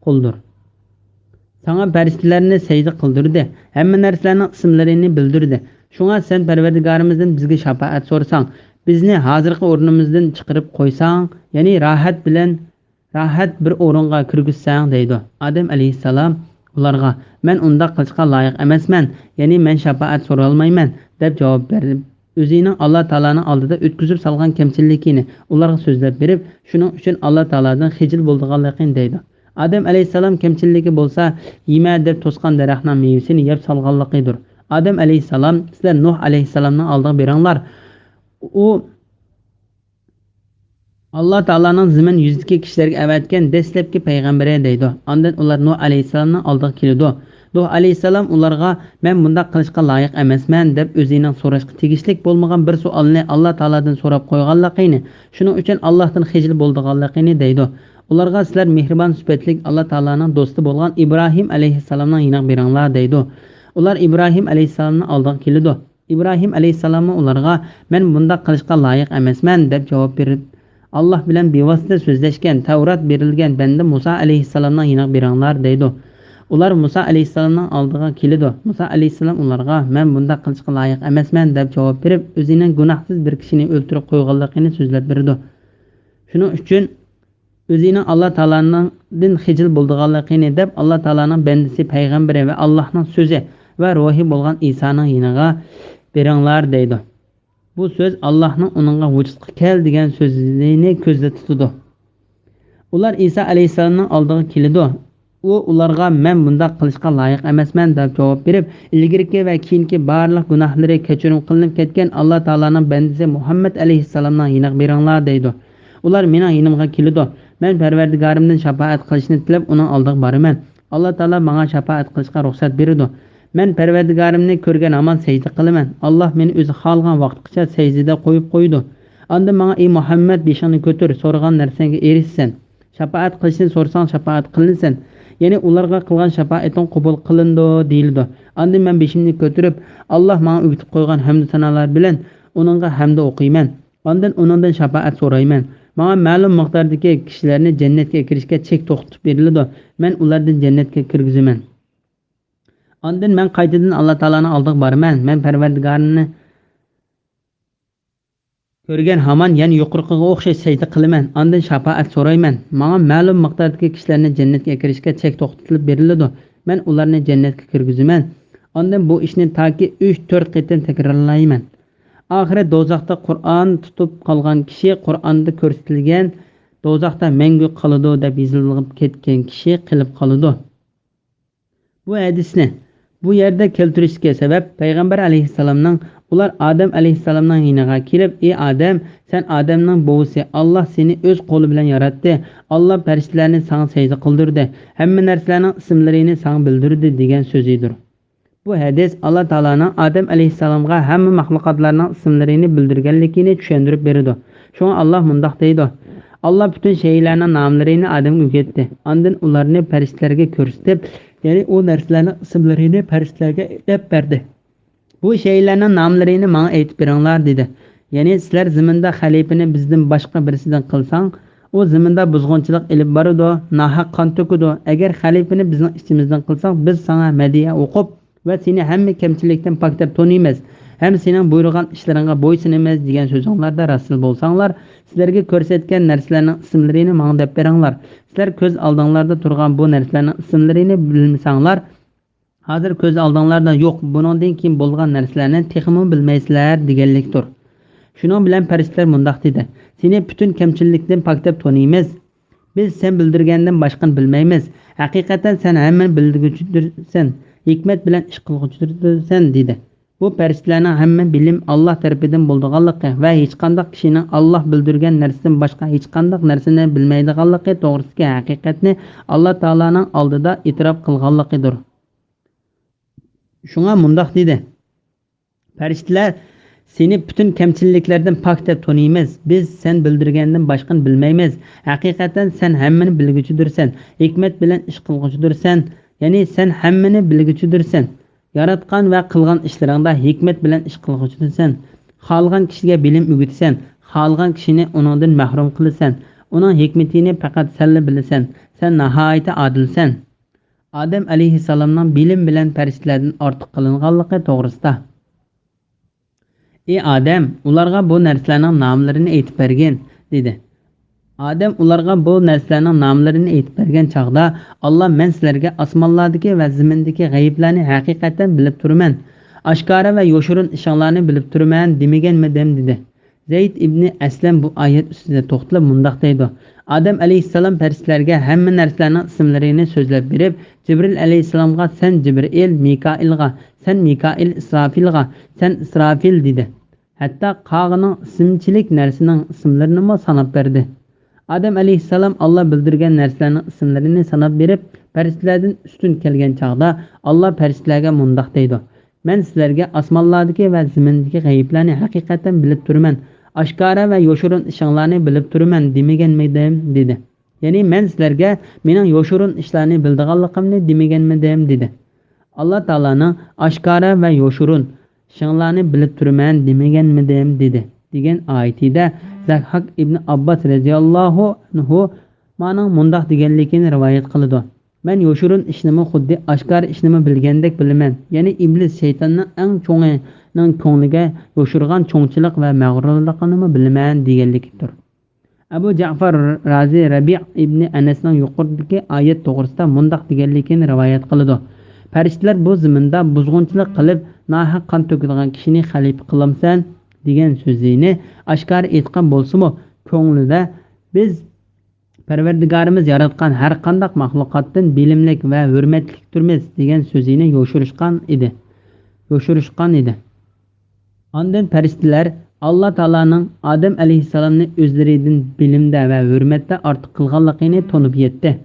قولدۇر. ساڭا پەرىشتىلەرنى سەجدە قىلدۇردى، ھەممە نەرسىلەرنىڭ ئىسىملىرىنى بىلدۈردى. شۇڭا سەن پەرۋەردىگارىمىزدىن بىزگە شاپائەت سورىساڭ، بىزنى ھازىرقى ئورنىمىزدىن چىقىرىپ قويساڭ، يەنى راھەت بىلەن راھەت بىر ئورۇنغا كىرگۈزسەڭ» دەيدۇ. ئادەم ئەلەيھىسسالام ئۇلارغا: «مەن ئۇنداق قىلىشقا لايىق ئەمەسمەن، يەنى مەن شاپائەت سورالمايمەن» دەپ جاۋاب بېرىپ، ئۆزىنىڭ ئاللا تائالانىڭ ئالدىدا ئۆتكۈزۈپ سالغان كەمچىللىكىنى ئۇلارغا سۆزلەپ بېرىپ، شۇنىڭ ئۈچۈن ئاللا تائالادىن خىجىل بولىدىغانلىقىنى دەيدۇ. ئادەم ئەلەيھىسسالام كەمچىللىكى بولسا يېمە دەپ توسقان دەرەخنىڭ مېۋىسىنى يەپ سالغانلىقىدۇر. ئادەم ئەلەيھىسسالام: «سىلەر نۇھ ئەلەيھىسسالامنىڭ ئالدىغا بېرىڭلار. ئۇ ئاللا تائالانىڭ زېمىن يۈزىدىكى كىشىلەرگە ئەۋەتكەن دەسلەپكى پەيغەمبىرى» دەيدۇ. ئاندىن ئۇلار نۇھ ئەلەيھىسسالامنىڭ ئالدىغا كېلىدۇ. نۇھ ئەلەيھىسسالام ئۇلارغا: «مەن بۇنداق قىلىشقا لايىق ئەمەسمەن» دەپ ئۆزىنىڭ سوراشقا تېگىشلىك بولمىغان بىر سوئالنى ئاللا تائالادىن سوراپ قويغانلىقىنى، شۇنىڭ ئۈچۈن ئاللاھتىن خىجىل بولىدىغانلىقىنى دەيدۇ. ئۇلارغا: «سىلەر مېھرىبان سۈپەتلىك ئاللا تائالانىڭ دوستى بولغان ئىبراھىم ئەلەيھىسسالامنىڭ يېنىغا بېرىڭلار» دەيدۇ. ئۇلار ئىبراھىم ئەلەيھىسسالامنىڭ ئالدىغا كېلىدۇ. ئىبراھىم ئەلەيھىسسالاممۇ ئۇلارغا: «مەن بۇنداق قىلىشقا لايىق ئەمەسمەن» دەپ جاۋاب بېرىپ، «ئاللا بىلەن بىۋاسىتە سۆزلەشكەن، تەۋرات بېرىلگەن بەندە مۇسا ئەلەيھىسسالامنىڭ يېنىغا بېرىڭلار» دەيدۇ. ئۇلار مۇسا ئەلەيھىسسالامنىڭ ئالدىغا كېلىدۇ. مۇسا ئەلەيھىسسالام ئۇلارغا: «مەن بۇنداق قىلىشقا لايىق ئەمەسمەن» دەپ جاۋاب بېرىپ، ئۆزىنىڭ گۇناھسىز بىر كىشىنى ئۆلتۈرۈپ قويغانلىقىنى سۆزلەپ بېرىدۇ. شۇنىڭ ئۈچۈن ئۆزىنىڭ ئاللا تائالادىن خىجىل بولىدىغانلىقىنى دەپ، «ئاللا تائالانىڭ بەندىسى، پەيغەمبىرى ۋە ئاللاھنىڭ سۆزى ۋە روھى بولغان ئىسانىڭ يېنىغا بېرىڭلار» دەيدۇ. بۇ سۆز ئاللاھنىڭ ئۇنىڭغا «ۋۇجۇدقا كەل» دېگەن سۆزىنى كۆزدە تۇتىدۇ. ئۇلار ئىسا ئەلەيھىسسالامنىڭ ئالدىغا كېلىدۇ. ئۇ ئۇلارغا: «مەن بۇنداق قىلىشقا لايىق ئەمەسمەن» دەپ جاۋاب بېرىپ، ئىلگىرىكى ۋە كېيىنكى بارلىق گۇناھلىرى كەچۈرۈم قىلىنىپ كەتكەن ئاللا تائالانىڭ بەندىسى مۇھەممەد ئەلەيھىسسالامنىڭ يېنىغا بېرىڭلار دەيدۇ. ئۇلار مېنىڭ يېنىمغا كېلىدۇ. مەن پەرۋەردىگارىمدىن شاپائەت قىلىشنى تىلەپ ئۇنىڭ ئالدىغا بارىمەن. ئاللا تائالا ماڭا شاپائەت قىلىشقا رۇخسەت بېرىدۇ. مەن پەرۋەردىگارىمنى كۆرگەن ھامان سەجدە قىلىمەن. ئاللا مېنى ئۆزى خالىغان ۋاقىتقىچە سەجدىدە قويۇپ قويىدۇ. ئاندىن ماڭا: «ئى مۇھەممەد، بېشىڭنى كۆتۈر، سورىغان نەرسەڭگە ئېرىشىسەن. شاپائەت قىلىشنى سورىساڭ، شاپائەت قىلىنىسەن. يەنى ئۇلارغا قىلغان شاپائىتىڭ قوبۇل قىلىنىدۇ» دېيىلىدۇ. ئاندىن مەن بېشىمنى كۆتۈرۈپ، ئاللا ماڭا ئۆگىتىپ قويغان ھەمدۇ سانالار بىلەن ئۇنىڭغا ھەمدۇ ئوقۇيمەن. ئاندىن ئۇنىڭدىن شاپائەت سورايمەن. ماڭا مەلۇم مىقداردىكى كىشىلەرنى جەننەتكە كىرىشكە چەك توختىتىپ بېرىلىدۇ. مەن ئۇلاردىن جەننەتكە كىرگۈزىمەن. ئاندىن مەن قايتىدىن ئاللا تائالانىڭ ئالدىغا بارىمەن. مەن پەرۋەردىگارىمنى كۆرگەن ھامان يەنە يۇقىرىقىغا ئوخشاش سەجدە قىلىمەن. ئاندىن شاپائەت سورايمەن. ماڭا مەلۇم مىقداردىكى كىشىلەرنى جەننەتكە كىرىشكە چەك توختىتىلىپ بېرىلىدۇ. مەن ئۇلارنى جەننەتكە كىرگۈزىمەن. ئاندىن بۇ ئىشنى تاكى ئۈچ، تۆت قېتىم تەكرارلايمەن. ئاخىرى دوزاختا قۇرئان تۇتۇپ قالغان كىشى قۇرئاندا كۆرسىتىلگەن دوزاختا مەڭگۈ قالىدۇ دەپ يېزىلىپ كەتكەن كىشى قېلىپ قالىدۇ. بۇ ھەدىسنى بۇ يەردە كەلتۈرۈشكە سەۋەب، پەيغەمبەر ئەلەيھىسسالامنىڭ، ئۇلار ئادەم ئەلەيھىسسالامنىڭ يېنىغا كېلىپ: «ئى ئادەم، سەن ئادەمنىڭ بوۋىسى، ئاللا سېنى ئۆز قولى بىلەن ياراتتى، ئاللا پەرىشتىلەرنى ساڭا سەجدە قىلدۇردى، ھەممە نەرسىلەرنىڭ ئىسىملىرىنى ساڭا بىلدۈردى» دېگەن سۆزىدۇر. بۇ ھەدىس ئاللا تائالانىڭ ئادەم ئەلەيھىسسالامغا ھەممە مەخلۇقاتلارنىڭ ئىسىملىرىنى بىلدۈرگەنلىكىنى چۈشەندۈرۈپ بېرىدۇ. شۇڭا ئاللا مۇنداق دەيدۇ: «ئاللا پۈتۈن شەيئىلەرنىڭ ناملىرىنى ئادەمگە ئۆگەتتى. ئاندىن ئۇلارنى پەرىشتىلەرگە كۆرسىتىپ، يەنى ئۇ نەرسىلەرنىڭ ئىسىملىرىنى پەرىشتىلەرگە دەپ بەردى. بۇ شەيئىلەرنىڭ ناملىرىنى ماڭا ئېيتىپ بېرىڭلار» دېدى. يەنى سىلەر زېمىندا خەلىپىنى بىزدىن باشقا بىرسىدىن قىلساڭ، ئۇ زېمىندا بۇزغۇنچىلىق ئېلىپ بارىدۇ، ناھەق قان تۆكىدۇ. ئەگەر خەلىپىنى بىزنىڭ ئىچىمىزدىن قىلساڭ، بىز ساڭا مەدھىيە ئوقۇپ، ۋە سېنى ھەممە كەمچىلىكتىن پاك دەپ تونۇيمىز ھەم سېنىڭ بۇيرۇغان ئىشلىرىڭغا بويسۇنىمىز دېگەن سۆزۈڭلاردا راستچىل بولساڭلار، سىلەرگە كۆرسەتكەن نەرسىلەرنىڭ ئىسىملىرىنى ماڭا دەپ بېرىڭلار. سىلەر كۆز ئالدىڭلاردا تۇرغان بۇ نەرسىلەرنىڭ ئىسىملىرىنى بىلمىسەڭلار، ھازىر كۆز ئالدىڭلاردا يوق، بۇنىڭدىن كېيىن بولىدىغان نەرسىلەرنى تېخىمۇ بىلمەيسىلەر دېگەنلىكتۇر. شۇنىڭ بىلەن پەرىشتىلەر مۇنداق دېدى: سېنى پۈتۈن كەمچىللىكتىن پاك دەپ تونۇيمىز. بىز سەن بىلدۈرگەندىن باشقىنى بىلمەيمىز. ھەقىقەتەن سەن ھەممىنى بىلگۈچىدۇرسەن، ھېكمەت بىلەن ئىش قىلغۇچىدۇرسەن، دېدى. بۇ پەرىشتىلەرنىڭ ھەممە بىلىم ئاللاھ تەرىپىدىن بولىدىغانلىقى ۋە ھېچقانداق كىشىنىڭ ئاللاھ بىلدۈرگەن نەرسىدىن باشقا ھېچقانداق نەرسىنى بىلمەيدىغانلىقى توغرىسىدىكى ھەقىقەتنى ئاللاھ تائالانىڭ ئالدىدا ئېتىراپ قىلغانلىقىدۇر. شۇڭا مۇنداق دېدى: پەرىشتىلەر، سېنى پۈتۈن كەمچىللىكلەردىن پاك دەپ تونۇيمىز. بىز سەن بىلدۈرگەندىن باشقىنى بىلمەيمىز. ھەقىقەتەن سەن ھەممىنى بىلگۈچىدۇرسەن، ھېكمەت بىلەن ئىش قىلغۇچىدۇرسەن. يەنى سەن ھەممىنى بىلگۈچىدۇرسەن. ياراتقان ۋە قىلغان ئىشلىرىڭدا ھېكمەت بىلەن ئىش قىلغۇچىدۇرسەن. خالىغان كىشىگە بىلىم ئۆگىتىسەن، خالىغان كىشىنى ئۇنىڭدىن مەھرۇم قىلىسەن. ئۇنىڭ ھېكمىتىنى پەقەت سەنلا بىلىسەن. سەن ناھايىتى ئادىلسەن. ئادەم ئەلەيھىسسالامنىڭ بىلىم بىلەن پەرىشتىلەردىن ئارتۇق قىلىنغانلىقى توغرىسىدا. ئى ئادەم، ئۇلارغا بۇ نەرسىلەرنىڭ ناملىرىنى ئېيتىپ بەرگىن، دېدى. ئادەم ئۇلارغا بۇ نەرسىلەرنىڭ ناملىرىنى ئېيتىپ بەرگەن چاغدا، ئاللا، مەن سىلەرگە ئاسمانلاردىكى ۋە زېمىندىكى غەيىبلەرنى ھەقىقەتەن بىلىپ تۇرىمەن. ئاشكارا ۋە يوشۇرۇن ئىشىڭلارنى بىلىپ تۇرىمەن دېمىگەنمىدىم؟ دېدى. زەيد ئىبنى ئەسلەم بۇ ئايەت ئۈستىدە توختىلىپ مۇنداق دەيدۇ: ئادەم ئەلەيھىسسالام پەرىشتىلەرگە ھەممە نەرسىلەرنىڭ ئىسىملىرىنى سۆزلەپ بېرىپ، جىبرىل ئەلەيھىسسالامغا سەن جىبرىئىل، مىكائىلغا سەن مىكائىل، ئىسرافىلغا سەن ئىسرافىل دېدى. ھەتتا قاغىنىڭ ئىسىمچىلىك نەرسىنىڭ ئىسىملىرىنىمۇ ساناپ بەردى. ئادەم ئەلەيھىسسالام ئاللا بىلدۈرگەن نەرسىلەرنىڭ ئىسىملىرىنى ساناپ بېرىپ، پەرىشتىلەردىن ئۈستۈن كەلگەن چاغدا، ئاللا پەرىشتىلەرگە مۇنداق دەيدۇ: مەن سىلەرگە ئاسمانلاردىكى ۋە زېمىندىكى غەيىبلەرنى ھەقىقەتەن بىلىپ تۇرىمەن، ئاشكارا ۋە يوشۇرۇن ئىشىڭلارنى بىلىپ تۇرىمەن دېمىگەنمىدىم؟ دېدى. يەنى مەن سىلەرگە مېنىڭ يوشۇرۇن ئىشلارنى بىلىدىغانلىقىمنى دېمىگەنمىدىم؟ دېدى. ئاللا تائالانىڭ ئاشكارا ۋە يوشۇرۇن ئىشىڭلارنى بىلىپ تۇرىمەن دېمىگەنمىدىم؟ دېدى، دېگەن ئايىتىدە زەھھاك ئىبنى ئابباس رەزىياللاھۇ ئەنھۇمانىڭ مۇنداق دېگەنلىكىنى رىۋايەت قىلىدۇ: مەن يوشۇرۇن ئىشنىمۇ خۇددى ئاشكارا ئىشنىمۇ بىلگەندەك بىلىمەن، يەنى ئىبلىس شەيتاننىڭ ئەڭ چوڭىنىڭ كۆڭلىگە يوشۇرغان چوڭچىلىق ۋە مەغرۇرلۇقىنىمۇ بىلىمەن دېگەنلىكىدۇر. ئەبۇ جەئفەر رازى رەبىئ ئىبنى ئەنەسنىڭ يۇقىرىدىكى ئايەت توغرىسىدا مۇنداق دېگەنلىكىنى رىۋايەت قىلىدۇ: پەرىشتىلەر بۇ زېمىندا بۇزغۇنچىلىق قىلىپ، ناھەق قان تۆكىدىغان كىشىنى خەلىپە قىلامسەن؟ دېگەن سۆزىنى ئاشكارا ئېيتقان بولسىمۇ، كۆڭلىدە بىز پەرۋەردىگارىمىز ياراتقان ھەر قانداق مەخلۇقاتتىن بىلىملىك ۋە ھۆرمەتلىكتۇرمىز دېگەن سۆزىنى يوشۇرۇشقان ئىدى. يوشۇرۇشقان ئىدى. ئاندىن پەرىشتىلەر ئاللا تائالانىڭ ئادەم ئەلەيھىسسالامنى ئۆزلىرىدىن بىلىمدە ۋە ھۆرمەتتە ئارتۇق قىلغانلىقىنى تونۇپ يەتتى.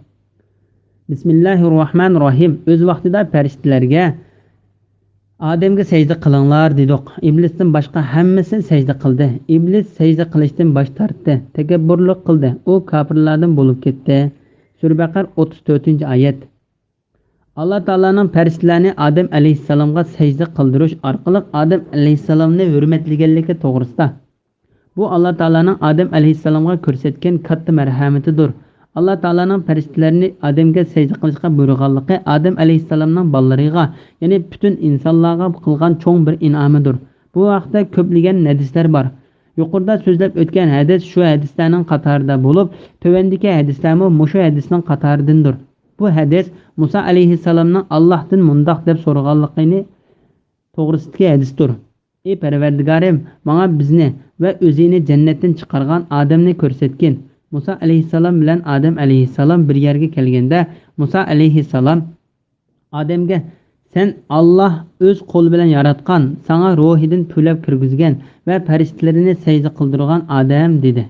بىسمىللاھىررەھمانىررەھىم. ئۆز ۋاقتىدا پەرىشتىلەرگە ئادەمگە سەجدە قىلىڭلار دېدۇق. ئىبلىستىن باشقا ھەممىسى سەجدە قىلدى. ئىبلىس سەجدە قىلىشتىن باش تارتتى، تەكەببۇرلۇق قىلدى. ئۇ كاپىرلاردىن بولۇپ كەتتى. سۈرە بەقەر، ئوتتۇز تۆتىنچى ئايەت. ئاللا تائالانىڭ پەرىشتىلەرنى ئادەم ئەلەيھىسسالامغا سەجدە قىلدۇرۇش ئارقىلىق ئادەم ئەلەيھىسسالامنى ھۆرمەتلىگەنلىكى توغرىسىدا. بۇ ئاللا تائالانىڭ ئادەم ئەلەيھىسسالامغا كۆرسەتكەن كاتتا مەرھەمىتىدۇر. ئاللا تائالانىڭ پەرىشتىلەرنى ئادەمگە سەجدە قىلىشقا بۇيرۇغانلىقى ئادەم ئەلەيھىسسالامنىڭ بالىلىرىغا، يەنى پۈتۈن ئىنسانلارغا قىلغان چوڭ بىر ئىنئامىدۇر. بۇ ھەقتە كۆپلىگەن ھەدىسلەر بار. يۇقىرىدا سۆزلەپ ئۆتكەن ھەدىس شۇ ھەدىسلەرنىڭ قاتارىدا بولۇپ، تۆۋەندىكى ھەدىسلەرمۇ مۇشۇ ھەدىسنىڭ قاتارىدىندۇر. بۇ ھەدىس مۇسا ئەلەيھىسسالامنىڭ ئاللاھتىن مۇنداق دەپ سورىغانلىقىنى توغرىسىدىكى ھەدىستۇر. ئى پەرۋەردىگارىم، ماڭا بىزنى ۋە ئۆزىنى جەننەتتىن چىقارغان ئادەمنى كۆرسەتكىن. مۇسا ئەلەيھىسسالام بىلەن ئادەم ئەلەيھىسسالام بىر يەرگە كەلگەندە، مۇسا ئەلەيھىسسالام ئادەمگە، سەن ئاللاھ ئۆز قولى بىلەن ياراتقان، ساڭا روھىدىن پۈۋلەپ كىرگۈزگەن ۋە پەرىشتىلىرىنى سەجدە قىلدۇرغان ئادەم، دېدى.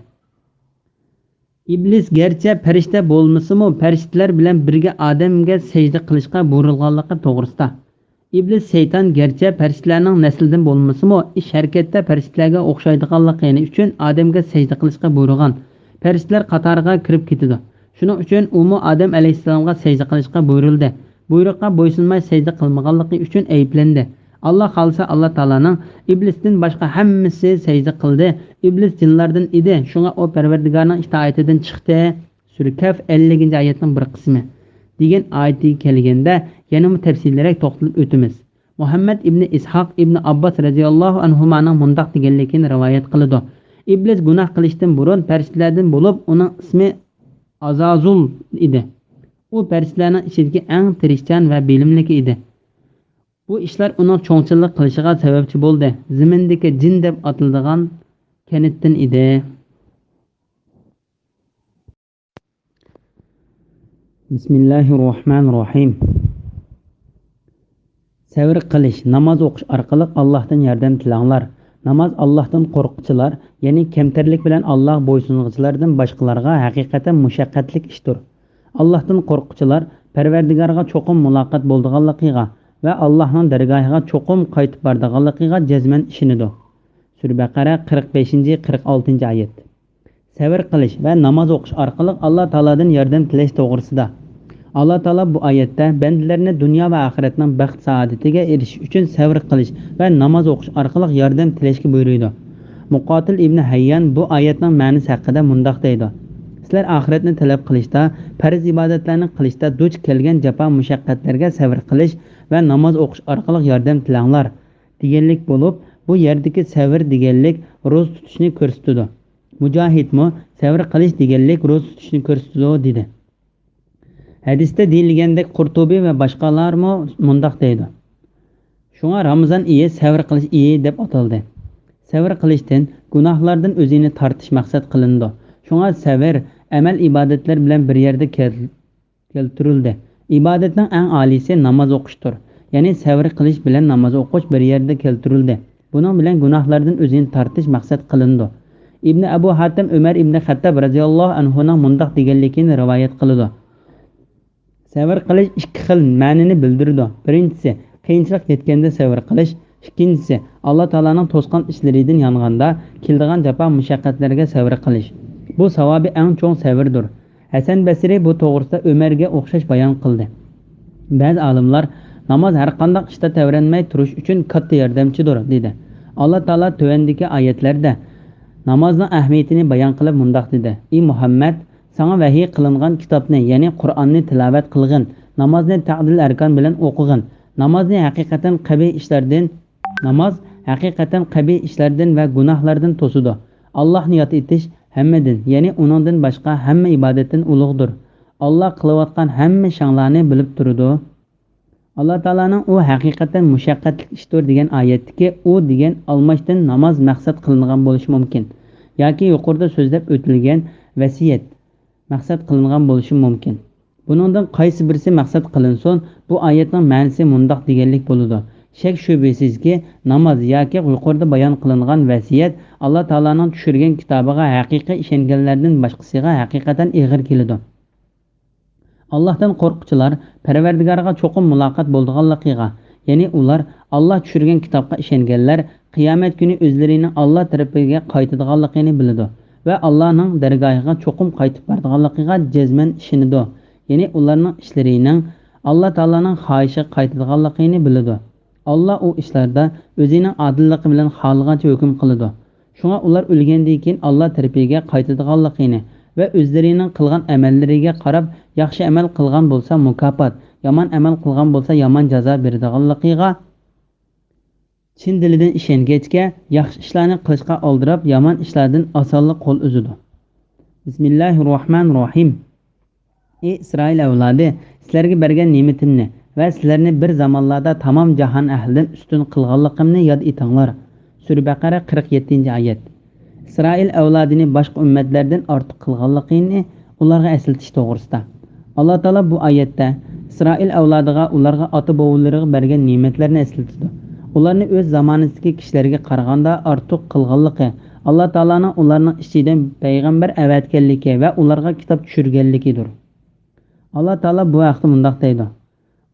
ئىبلىس گەرچە پەرىشتە بولمىسىمۇ، پەرىشتىلەر بىلەن بىرگە ئادەمگە سەجدە قىلىشقا بۇيرۇلغانلىقى توغرىسىدا. ئىبلىس شەيتان گەرچە پەرىشتىلەرنىڭ نەسلىدىن بولمىسىمۇ، ئىش-ھەرىكەتتە پەرىشتىلەرگە ئوخشايدىغانلىقى ئۈچۈن ئادەمگە سەجدە قىلىشقا بۇيرۇغان. پەرىشتىلەر قاتارىغا كىرىپ كېتىدۇ. شۇنىڭ ئۈچۈن ئۇمۇ ئادەم ئەلەيھىسسالامغا سەجدە قىلىشقا بۇيرۇلدى. بۇيرۇققا بويسۇنماي سەجدە قىلمىغانلىقى ئۈچۈن ئەيىبلەندى. ئاللا خالىسا، ئاللا تائالانىڭ ئىبلىستىن باشقا ھەممىسى سەجدە قىلدى. ئىبلىس جىنلاردىن ئىدى، شۇڭا ئۇ پەرۋەردىگارنىڭ ئىتائىتىدىن چىقتى. سۈرە كەھف، ئەللىكىنچى ئايەتنىڭ بىر قىسمى. دېگەن ئايىتىگە كەلگەندە، يەنىمۇ تەپسىلىيرەك توختىلىپ ئۆتىمىز. مۇھەممەد ئىبنى ئىسھاق ئىبنى ئابباس رەزىياللاھۇ ئەنھۇمانىڭ مۇنداق دېگەنلىكىنى رىۋايەت قىلىدۇ: ئىبلىس گۇناھ قىلىشتىن بۇرۇن پەرىشتىلەردىن بولۇپ، ئۇنىڭ ئىسمى ئازازۇل ئىدى. ئۇ پەرىشتىلەرنىڭ ئىچىدىكى ئەڭ تىرىشچان ۋە بىلىملىكى ئىدى. بۇ ئىشلار ئۇنىڭ چوڭچىلىق قىلىشىغا سەۋەبچى بولدى. زېمىندىكى جىن دەپ ئاتىلىدىغان كەنتتىن ئىدى. بىسمىللاھىررەھمانىررەھىم. سەۋر قىلىش، ناماز ئوقۇش ئارقىلىق ئاللاھتىن ياردەم تىلەڭلار. ناماز ئاللاھتىن قورققۇچىلار، يەنى كەمتەرلىك بىلەن ئاللاغا بويسۇنغۇچىلاردىن باشقىلارغا ھەقىقەتەن مۇشەققەتلىك ئىشتۇر. ئاللاھتىن قورققۇچىلار پەرۋەردىگارغا چوقۇم مۇلاقات بولىدىغانلىقىغا ۋە ئاللاھنىڭ دەرگاھىغا چوقۇم قايتىپ بارىدىغانلىقىغا جەزمەن ئىشىنىدۇ. سۈرە بەقەرە، قىرىق بەشىنچى، قىرىق ئالتىنچى ئايەت. سەۋر قىلىش ۋە ناماز ئوقۇش ئارقىلىق ئاللا تائالادىن ياردەم تىلەش توغرىسىدا. ئاللا تائالا بۇ ئايەتتە بەندىلەرنى دۇنيا ۋە ئاخىرەتنىڭ بەخت-سائادىتىگە ئېرىشىش ئۈچۈن سەۋر قىلىش ۋە ناماز ئوقۇش ئارقىلىق ياردەم تىلەشكە بۇيرۇيدۇ. مۇقاتىل ئىبنى ھەييان بۇ ئايەتنىڭ مەنىسى ھەققىدە مۇنداق دەيدۇ: سىلەر ئاخىرەتنى تەلەپ قىلىشتا، پەرز ئىبادەتلەرنى قىلىشتا دۇچ كەلگەن جاپا-مۇشەققەتلەرگە سەۋر قىلىش ۋە ناماز ئوقۇش ئارقىلىق ياردەم تىلەڭلار، دېگەنلىك بولۇپ، بۇ يەردىكى سەۋر دېگەنلىك روزا تۇتۇشنى كۆرسىتىدۇ. مۇجاھىدمۇ سەۋر قىلىش دېگەنلىك روزا تۇتۇشنى كۆرسىتىدۇ، دېدى. ھەدىستە دېيىلگەندەك، قۇرتۇبى ۋە باشقىلارمۇ مۇنداق دەيدۇ: شۇڭا رامىزان ئېيى سەۋر قىلىش ئېيى دەپ ئاتالدى. سەۋر قىلىشتىن گۇناھلاردىن ئۆزىنى تارتىش مەقسەت قىلىنىدۇ. شۇڭا سەۋر ئەمەل-ئىبادەتلەر بىلەن بىر يەردە كەل-، كەلتۈرۈلدى. ئىبادەتنىڭ ئەڭ ئالىيسى ناماز ئوقۇشتۇر. يەنى سەۋر قىلىش بىلەن ناماز ئوقۇش بىر يەردە كەلتۈرۈلدى. بۇنىڭ بىلەن گۇناھلاردىن ئۆزىنى تارتىش مەقسەت قىلىنىدۇ. ئىبنى ئەبۇ ھاتىم ئۆمەر ئىبنى خەتتاب رەزىياللاھۇ ئەنھۇنىڭ مۇنداق دېگەنلىكىنى رىۋايەت قىلىدۇ: سەۋر قىلىش ئىككى خىل مەنىنى بىلدۈرىدۇ. بىرىنچىسى، قىيىنچىلىق يەتكەندە سەۋر قىلىش. ئىككىنچىسى، ئاللا تائالانىڭ توسقان ئىشلىرىدىن يانغاندا كېلىدىغان جاپا-مۇشەققەتلەرگە سەۋر قىلىش. بۇ ساۋابى ئەڭ چوڭ سەۋردۇر. ھەسەن بەسرى بۇ توغرىسىدا ئۆمەرگە ئوخشاش بايان قىلدى. بەزى ئالىملار، ناماز ھەرقانداق ئىشتا تەۋرەنمەي تۇرۇش ئۈچۈن كاتتا ياردەمچىدۇر، دېدى. ئاللا تائالا تۆۋەندىكى ئايەتلەردە نامازنىڭ ئەھمىيىتىنى بايان قىلىپ مۇنداق دېدى: ئى مۇھەممەد، ساڭا ۋەھىي قىلىنغان كىتابنى، يەنى قۇرئاننى تىلاۋەت قىلغىن، نامازنى تەدىل ئەركان بىلەن ئوقۇغىن، نامازنى ھەقىقەتەن قەبىھ ئىشلاردىن، ناماز ھەقىقەتەن قەبىھ ئىشلاردىن ۋە گۇناھلاردىن توسىدۇ. ئاللاھنى ياد ئېتىش ھەممىدىن، يەنى ئۇنىڭدىن باشقا ھەممە ئىبادەتتىن ئۇلۇغدۇر. ئاللا قىلىۋاتقان ھەممە ئىشىڭلارنى بىلىپ تۇرىدۇ. ئاللا تائالانىڭ ئۇ ھەقىقەتەن مۇشەققەتلىك ئىشتۇر دېگەن ئايەتتىكى ئۇ دېگەن ئالماشتىن ناماز مەقسەت قىلىنغان بولۇشى مۇمكىن. ياكى يۇقىرىدا سۆزلەپ ئۆتۈلگەن ۋەسىيەت مەقسەت قىلىنغان بولۇشى مۇمكىن. بۇنىڭدىن قايسى بىرسى مەقسەت قىلىنسۇن، بۇ ئايەتنىڭ مەنىسى مۇنداق دېگەنلىك بولىدۇ: شەك-شۈبھىسىزكى، ناماز ياكى يۇقىرىدا بايان قىلىنغان ۋەسىيەت ئاللا تائالانىڭ چۈشۈرگەن كىتابىغا ھەقىقىي ئىشەنگەنلەردىن باشقىسىغا ھەقىقەتەن ئېغىر كېلىدۇ. ئاللاھتىن قورققۇچىلار پەرۋەردىگارغا چوقۇم مۇلاقات بولىدىغانلىقىغا، يەنى ئۇلار، ئاللا چۈشۈرگەن كىتابقا ئىشەنگەنلەر، قىيامەت كۈنى ئۆزلىرىنىڭ ئاللا تەرىپىگە قايتىدىغانلىقىنى بىلىدۇ ۋە ئاللانىڭ دەرگاھىغا چوقۇم قايتىپ بارىدىغانلىقىغا جەزمەن ئىشىنىدۇ. يەنى ئۇلارنىڭ ئىشلىرىنىڭ ئاللا تائالانىڭ خاھىشىغا قايتىدىغانلىقىنى بىلىدۇ. ئاللا ئۇ ئىشلاردا ئۆزىنىڭ ئادىللىقى بىلەن خالىغانچە ھۆكۈم قىلىدۇ. شۇڭا ئۇلار ئۆلگەندىن كېيىن ئاللا تەرىپىگە قايتىدىغانلىقىنى ۋە ئۆزلىرىنىڭ قىلغان ئەمەللىرىگە قاراپ، ياخشى ئەمەل قىلغان بولسا مۇكاپات، يامان ئەمەل قىلغان بولسا يامان جازا بېرىدىغانلىقىغا چىن دىلىدىن ئىشەنگەچكە، ياخشى ئىشلارنى قىلىشقا ئالدىراپ، يامان ئىشلاردىن ئاسانلا قول ئۈزىدۇ. بىسمىللاھىررەھمانىررەھىم. ئى ئىسرائىل ئەۋلادى، سىلەرگە بەرگەن نېمىتىمنى ۋە سىلەرنى بىر زامانلاردا تامام جاھان ئەھلىدىن ئۈستۈن قىلغانلىقىمنى ياد ئېتىڭلار. سۈرە بەقەرە، قىرىق يەتتىنچى ئايەت. ئىسرائىل ئەۋلادىنى باشقا ئۈممەتلەردىن ئارتۇق قىلغانلىقىنى ئۇلارغا ئەسلىتىش توغرىسىدا. ئاللا تائالا بۇ ئايەتتە ئىسرائىل ئەۋلادىغا ئۇلارغا ئاتا-بوۋىلىرىغا بەرگەن نېمەتلەرنى ئەسلىتىدۇ. ئۇلارنى ئۆز زامانىسىدىكى كىشىلەرگە قارىغاندا ئارتۇق قىلغانلىقى، ئاللا تائالانىڭ ئۇلارنىڭ ئىچىدىن پەيغەمبەر ئەۋەتكەنلىكى ۋە ئۇلارغا كىتاب چۈشۈرگەنلىكىدۇر. ئاللا تائالا بۇ ھەقتە مۇنداق دەيدۇ: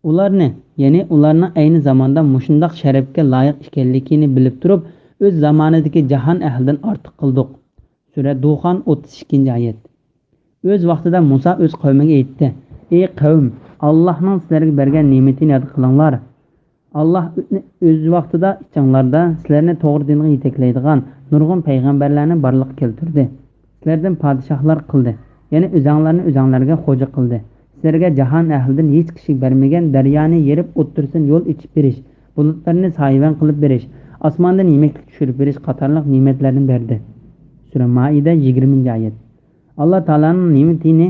ئۇلارنى، يەنى ئۇلارنىڭ ئەينى زاماندا مۇشۇنداق شەرەپكە لايىق ئىكەنلىكىنى بىلىپ تۇرۇپ، ئۆز زامانىدىكى جاھان ئەھلىدىن ئارتۇق قىلدۇق. سۈرە دۇخان، ئوتتۇز ئىككىنچى ئايەت. ئۆز ۋاقتىدا مۇسا ئۆز قەۋمىگە ئېيتتى: ئى قەۋم، ئاللاھنىڭ سىلەرگە بەرگەن نېمىتىنى ياد قىلىڭلار. ئاللاھ ئۆز ۋاقتىدا ئىچىڭلاردا سىلەرنى توغرا دىنغا يېتەكلەيدىغان نۇرغۇن پەيغەمبەرلەرنى بارلىققا كەلتۈردى. سىلەردىن پادىشاھلار قىلدى. يەنى ئۆزەڭلارنى ئۆزەڭلارگە خوجا قىلدى. سىلەرگە جاھان ئەھلىدىن ھېچ كىشىگە بەرمىگەن دەريانى يېرىپ ئوتتۇرىسىدىن يول ئېچىپ بېرىش، بۇلۇتلارنى سايىۋەن قىلىپ بېرىش، ئاسماندىن يېمەكلىك چۈشۈرۈپ بېرىش قاتارلىق نېمەتلەرنى بەردى. سۈرە مائىدە، يىگىرمىنچى ئايەت. ئاللا تائالانىڭ نېمىتىنى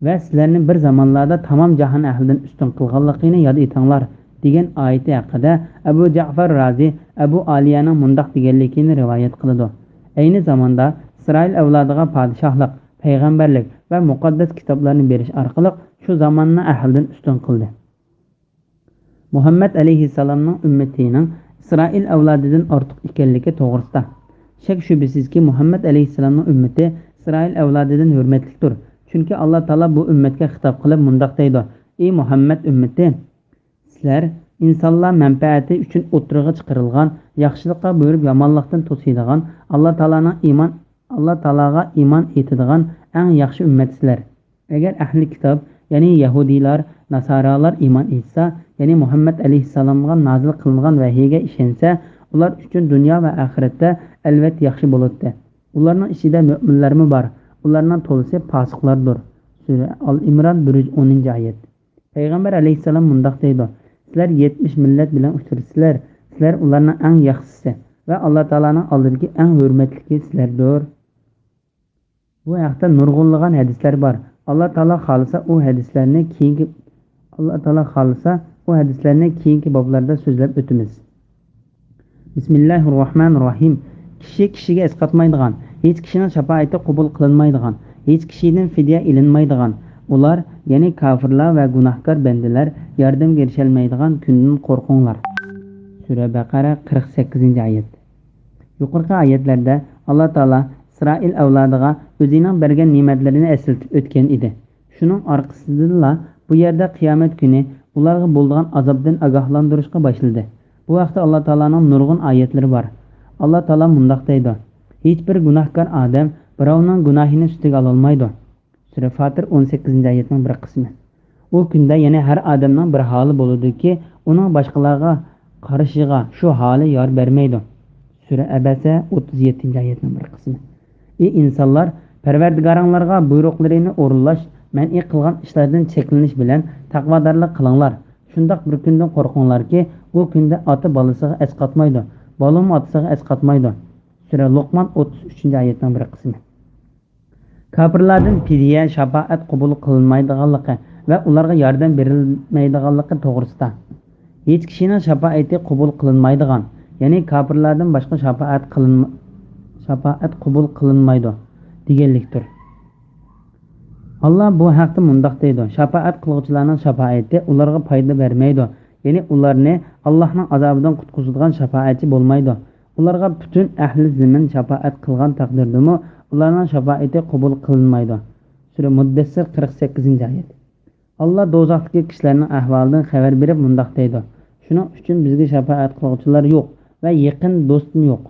ۋە سىلەرنى بىر زامانلاردا تامام جاھان ئەھلىدىن ئۈستۈن قىلغانلىقىنى ياد ئېتىڭلار، دېگەن ئايىتى ھەققىدە ئەبۇ جەئفەر رازى ئەبۇ ئالىيەنىڭ مۇنداق دېگەنلىكىنى رىۋايەت قىلىدۇ: ئەينى زاماندا ئىسرائىل ئەۋلادىغا پادىشاھلىق، پەيغەمبەرلىك ۋە مۇقەددەس كىتابلارنى بېرىش ئارقىلىق شۇ زاماننى ئەھلىدىن ئۈستۈن قىلدى. مۇھەممەد ئەلەيھىسسالامنىڭ ئۈممىتىنىڭ ئىسرائىل ئەۋلادىدىن ئارتۇق ئىكەنلىكى توغرىسىدا. شەك-شۈبھىسىزكى، مۇھەممەد ئەلەيھىسسالامنىڭ ئۈممىتى ئىسرائىل ئەۋلادىدىن ھۆرمەتلىكتۇر. چۈنكى ئاللا تائالا بۇ ئۈممەتكە خىتاب قىلىپ مۇنداق دەيدۇ: «ئى مۇھەممەد ئۈممىتى! سىلەر ئىنسانلار مەنپەئەتى ئۈچۈن ئوتتۇرىغا چىقىرىلغان، ياخشىلىققا بۇيرۇپ، يامانلىقتىن توسىدىغان، ئاللا تائالانىڭ ئىمان، ئاللا تائالاغا ئىمان ئېيتىدىغان ئەڭ ياخشى ئۈممەتسىلەر.» ئەگەر ئەھلى كىتاب، يەنى يەھۇدىيلار، ناسارالار ئىمان ئېيتسا، يەنى مۇھەممەد ئەلەيھىسسالامغا نازىل قىلىنغان ۋەھىيگە ئىشەنسە، ئۇلار ئۈچۈن دۇنيا ۋە ئاخىرەتتە ئەلۋەتتە ياخشى بولاتتى. ئۇلارنىڭ ئىچىدە مۆمىنلەرمۇ بار. ئۇلارنىڭ تولىسى پاسىقلاردۇر. سۈرە ئال ئىمران، بىر يۈز ئونىنچى ئايەت. پەيغەمبەر ئەلەيھىسسالام مۇنداق دەيدۇ: «سىلەر يەتمىش مىللەت بىلەن ئۇچرىشىسىلەر، سىلەر ئۇلارنىڭ ئەڭ ياخشىسى ۋە ئاللا تائالانىڭ ئالدىدىكى ئەڭ ھۆرمەتلىكى سىلەردۇر.» بۇ ھەقتە نۇرغۇنلىغان ھەدىسلەر بار. ئاللا تائالا خالىسا، ئۇ ھەدىسلەرنى كېيىنكى، ئاللا تائالا خالىسا، ئۇ ھەدىسلەرنى كېيىنكى بابلاردا سۆزلەپ ئۆتىمىز. بىسمىللاھىررەھمانىررەھىم. كىشى كىشىگە ئەسقاتمايدىغان، ھېچ كىشىنىڭ شاپائىتى قوبۇل قىلىنمايدىغان، ھېچ كىشىدىن فىدىيە ئېلىنمايدىغان، ئۇلار، يەنى كاپىرلار ۋە گۇناھكار بەندىلەر ياردەمگە ئېرىشەلمەيدىغان كۈندىن قورقۇڭلار. سۈرە بەقەرە، قىرىق سەككىزىنچى ئايەت. يۇقىرىقى ئايەتلەردە ئاللا تائالا ئىسرائىل ئەۋلادىغا ئۆزىنىڭ بەرگەن نېمەتلىرىنى ئەسلىتىپ ئۆتكەن ئىدى. شۇنىڭ ئارقىسىدىنلا بۇ يەردە قىيامەت كۈنى ئۇلارغا بولىدىغان ئازابتىن ئاگاھلاندۇرۇشقا باشلىدى. بۇ ھەقتە ئاللا تائالانىڭ نۇرغۇن ئايەتلىرى بار. ئاللا تائالا مۇنداق دەيدۇ: «ھېچبىر گۇناھكار ئادەم بىراۋنىڭ گۇناھىنى ئۈستىگە ئالالمايدۇ.» سۈرە فاتىر، ئون سەككىزىنچى ئايەتنىڭ بىر قىسمى. ئۇ كۈندە يەنە ھەر ئادەمنىڭ بىر ھالى بولىدۇكى، ئۇنىڭ باشقىلارغا قارىشىغا شۇ ھالى يار بەرمەيدۇ. سۈرە ئەبەسە، ئوتتۇز يەتتىنچى ئايەتنىڭ بىر قىسمى. ئى ئىنسانلار، پەرۋەردىگارىڭلارغا بۇيرۇقلىرىنى ئورۇنلاش، مەنئى قىلغان ئىشلاردىن چەكلىنىش بىلەن تەقۋادارلىق قىلىڭلار. شۇنداق بىر كۈندىن قورقۇڭلاركى، ئۇ كۈندە ئاتا بالىسىغا ئەسقاتمايدۇ، بالىمۇ ئاتىسىغا ئەسقاتمايدۇ. سۈرە لوقمان، ئوتتۇز ئۈچىنچى ئايەتنىڭ بىر قىسمى. كاپىرلاردىن فىدىيە، شاپائەت قوبۇل قىلىنمايدىغانلىقى ۋە ئۇلارغا ياردەم بېرىلمەيدىغانلىقى توغرىسىدا. ھېچ كىشىنىڭ شاپائىتى قوبۇل قىلىنمايدىغان، يەنى كاپىرلاردىن باشقا شاپائەت قىلىنما-، شاپائەت قوبۇل قىلىنمايدۇ دېگەنلىكتۇر. ئاللا بۇ ھەقتە مۇنداق دەيدۇ: «شاپائەت قىلغۇچىلارنىڭ شاپائىتى ئۇلارغا پايدا بەرمەيدۇ، يەنى ئۇلارنى ئاللاھنىڭ ئازابىدىن قۇتقۇزىدىغان شاپائەتچى بولمايدۇ.» ئۇلارغا پۈتۈن ئەھلى زېمىن شاپائەت قىلغان تەقدىردىمۇ، ئۇلارنىڭ شاپائىتى قوبۇل قىلىنمايدۇ. سۈرە مۇددەسسىر، قىرىق سەككىزىنچى ئايەت. ئاللا دوزاختىكى كىشىلەرنىڭ ئەھۋالىدىن خەۋەر بېرىپ مۇنداق دەيدۇ: «شۇنىڭ ئۈچۈن بىزگە شاپائەت قىلغۇچىلار يوق ۋە يېقىن دوستمۇ يوق.»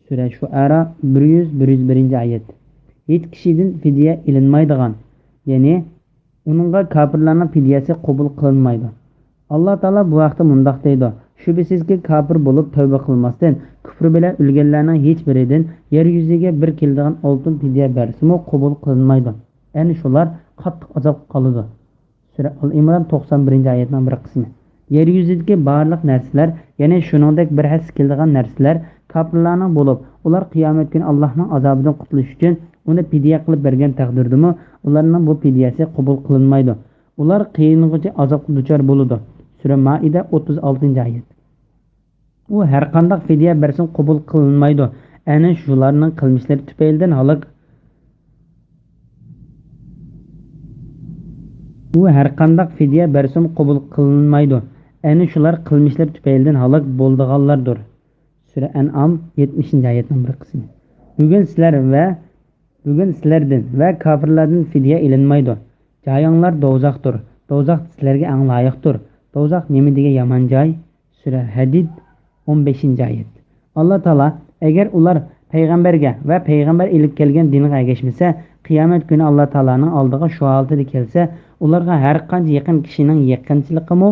سۈرە شۇئەرا، بىر يۈز، بىر يۈز بىرىنچى ئايەت. ھېچ كىشىدىن فىدىيە ئېلىنمايدىغان، يەنى ئۇنىڭغا كاپىرلارنىڭ پىدىيەسى قوبۇل قىلىنمايدۇ. ئاللا تائالا بۇ ھەقتە مۇنداق دەيدۇ: «شۈبھىسىزكى، كاپىر بولۇپ تەۋبە قىلماستىن، كۇپرى بىلەن ئۆلگەنلەرنىڭ ھېچ بىرىدىن يەر يۈزىگە بىر كېلىدىغان ئالتۇن پىدىيە بەرسىمۇ قوبۇل قىلىنمايدۇ. ئەنە شۇلار قاتتىق ئازابقا قالىدۇ.» سۈرە ئال ئىمران، توقسان بىرىنچى ئايەتنىڭ بىر قىسمى. يەر يۈزىدىكى بارلىق نەرسىلەر، يەنى شۇنىڭدەك بىر ھەسسە كېلىدىغان نەرسىلەر كاپىرلارنىڭ بولۇپ، ئۇلار قىيامەت كۈنى ئاللاھنىڭ ئازابىدىن قۇتۇلۇش ئۈچۈن ئۇنى پىدىيە قىلىپ بەرگەن تەقدىردىمۇ، ئۇلارنىڭ بۇ پىدىيەسى قوبۇل قىلىنمايدۇ. ئۇلار قىينىغۇچى ئازابقا دۇچار بولىدۇ. سۈرە مائىدە، ئوتتۇز ئالتىنچى ئايەت. ئۇ ھەرقانداق پىدىيە بەرسىمۇ قوبۇل قىلىنمايدۇ. ئەنە شۇلارنىڭ قىلمىشلىرى تۈپەيلىدىن ھالاك، ئۇ ھەرقانداق پىدىيە بەرسىمۇ قوبۇل قىلىنمايدۇ. ئەنە شۇلار قىلمىشلىرى تۈپەيلىدىن ھالاك بولىدىغانلاردۇر. سۈرە ئەنئام، يەتمىشىنچى ئايەتنىڭ بىر قىسمى. بۈگۈن سىلەر ۋە بۈگۈن سىلەردىن ۋە كاپىرلاردىن پىدىيە ئېلىنمايدۇ. جايىڭلار دوزاختۇر. دوزاخ سىلەرگە ئەڭ لايىقتۇر. دوزاخ نېمە دېگەن يامان جاي! سۈرە ھەدىد، ئون بەشىنچى ئايەت. ئاللا تائالا، ئەگەر ئۇلار پەيغەمبەرگە ۋە پەيغەمبەر ئېلىپ كەلگەن دىنغا ئەگەشمىسە، قىيامەت كۈنى ئاللا تائالانىڭ ئالدىغا شۇ ھالىتىدە كەلسە، ئۇلارغا ھەر قانچە يېقىن كىشىنىڭ يېقىنچىلىقىمۇ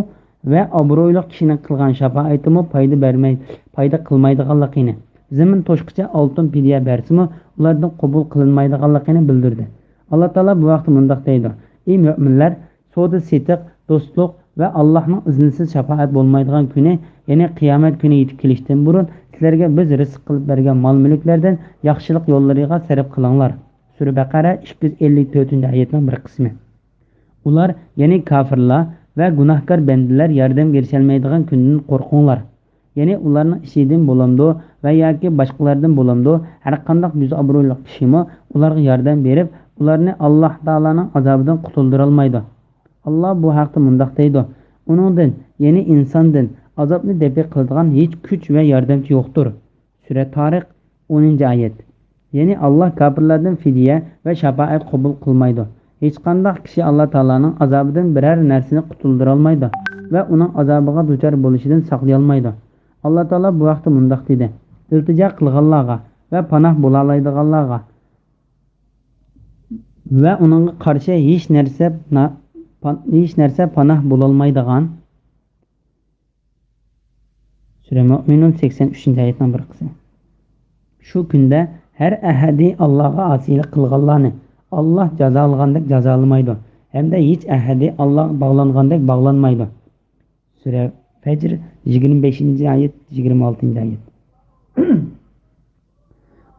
ۋە ئابرۇيلۇق كىشىنىڭ قىلغان شاپائىتىمۇ پايدا بەرمەي، پايدا قىلمايدىغانلىقىنى، زېمىن توشقىچە ئالتۇن پىدىيە بەرسىمۇ، ئۇلاردىن قوبۇل قىلىنمايدىغانلىقىنى بىلدۈردى. ئاللا تائالا بۇ ھەقتە مۇنداق دەيدۇ: ئى مۆمىنلەر، سودا-سېتىق، دوستلۇق ۋە ئاللاھنىڭ ئىزنىسىز شاپائەت بولمايدىغان كۈنى، يەنى قىيامەت كۈنى يېتىپ كېلىشتىن بۇرۇن، سىلەرگە بىز رىزىق قىلىپ بەرگەن مال-مۈلۈكلەردىن ياخشىلىق يوللىرىغا سەرپ قىلىڭلار. سۈرە بەقەرە، ئىككى يۈز ئەللىك تۆتىنچى ئايەتنىڭ بىر قىسمى. ئۇلار، يەنى كاپىرلار ۋە گۇناھكار بەندىلەر ياردەمگە ئېرىشەلمەيدىغان كۈندىن قورقۇڭلار. يەنى ئۇلارنىڭ ئىچىدىن بولامدۇ ۋە ياكى باشقىلاردىن بولامدۇ، ھەرقانداق يۈز ئابرۇيلۇق كىشىمۇ ئۇلارغا ياردەم بېرىپ، ئۇلارنى ئاللاھ تائالانىڭ ئازابىدىن قۇتۇلدۇرالمايدۇ. ئاللاھ بۇ ھەقتە مۇنداق دەيدۇ: ئۇنىڭدىن، يەنى ئىنساندىن ئازابنى دەپئى قىلىدىغان ھېچ كۈچ ۋە ياردەمچى يوقتۇر. سۈرە تارىق، ئونىنچى ئايەت. يەنى ئاللاھ كاپىرلاردىن فىدىيە ۋە شاپائەت قوبۇل قىلمايدۇ. ھېچقانداق كىشى ئاللاھ تائالانىڭ ئازابىدىن بىرەر نەرسىنى قۇتۇلدۇرالمايدۇ ۋە ئۇنىڭ ئازابىغا دۇچار بولۇشىدىن ساقلىيالمايدۇ. ئاللاھ تائالا بۇ ھەقتە مۇنداق دېدى: ئىلتىجا قىلغانلارغا ۋە پاناھ بولالايدىغانلارغا ۋە ئۇنىڭغا قارشى ھېچ نەرسە، ھېچ نەرسە پاناھ بولالمايدىغان. سۈرە مۆمىنۇن، سەكسەن ئۈچىنچى ئايەتنىڭ بىر قىسمى. شۇ كۈندە ھەر ئەھەدى ئاللاغا ئاسىيلىق قىلغانلارنى ئاللا جازالىغاندەك جازالىمايدۇ ھەمدە ھېچ ئەھەدى ئاللاغا باغلانغاندەك باغلانمايدۇ. سۈرە فەجر، يىگىرمە بەشىنچى ئايەت، يىگىرمە ئالتىنچى ئايەت.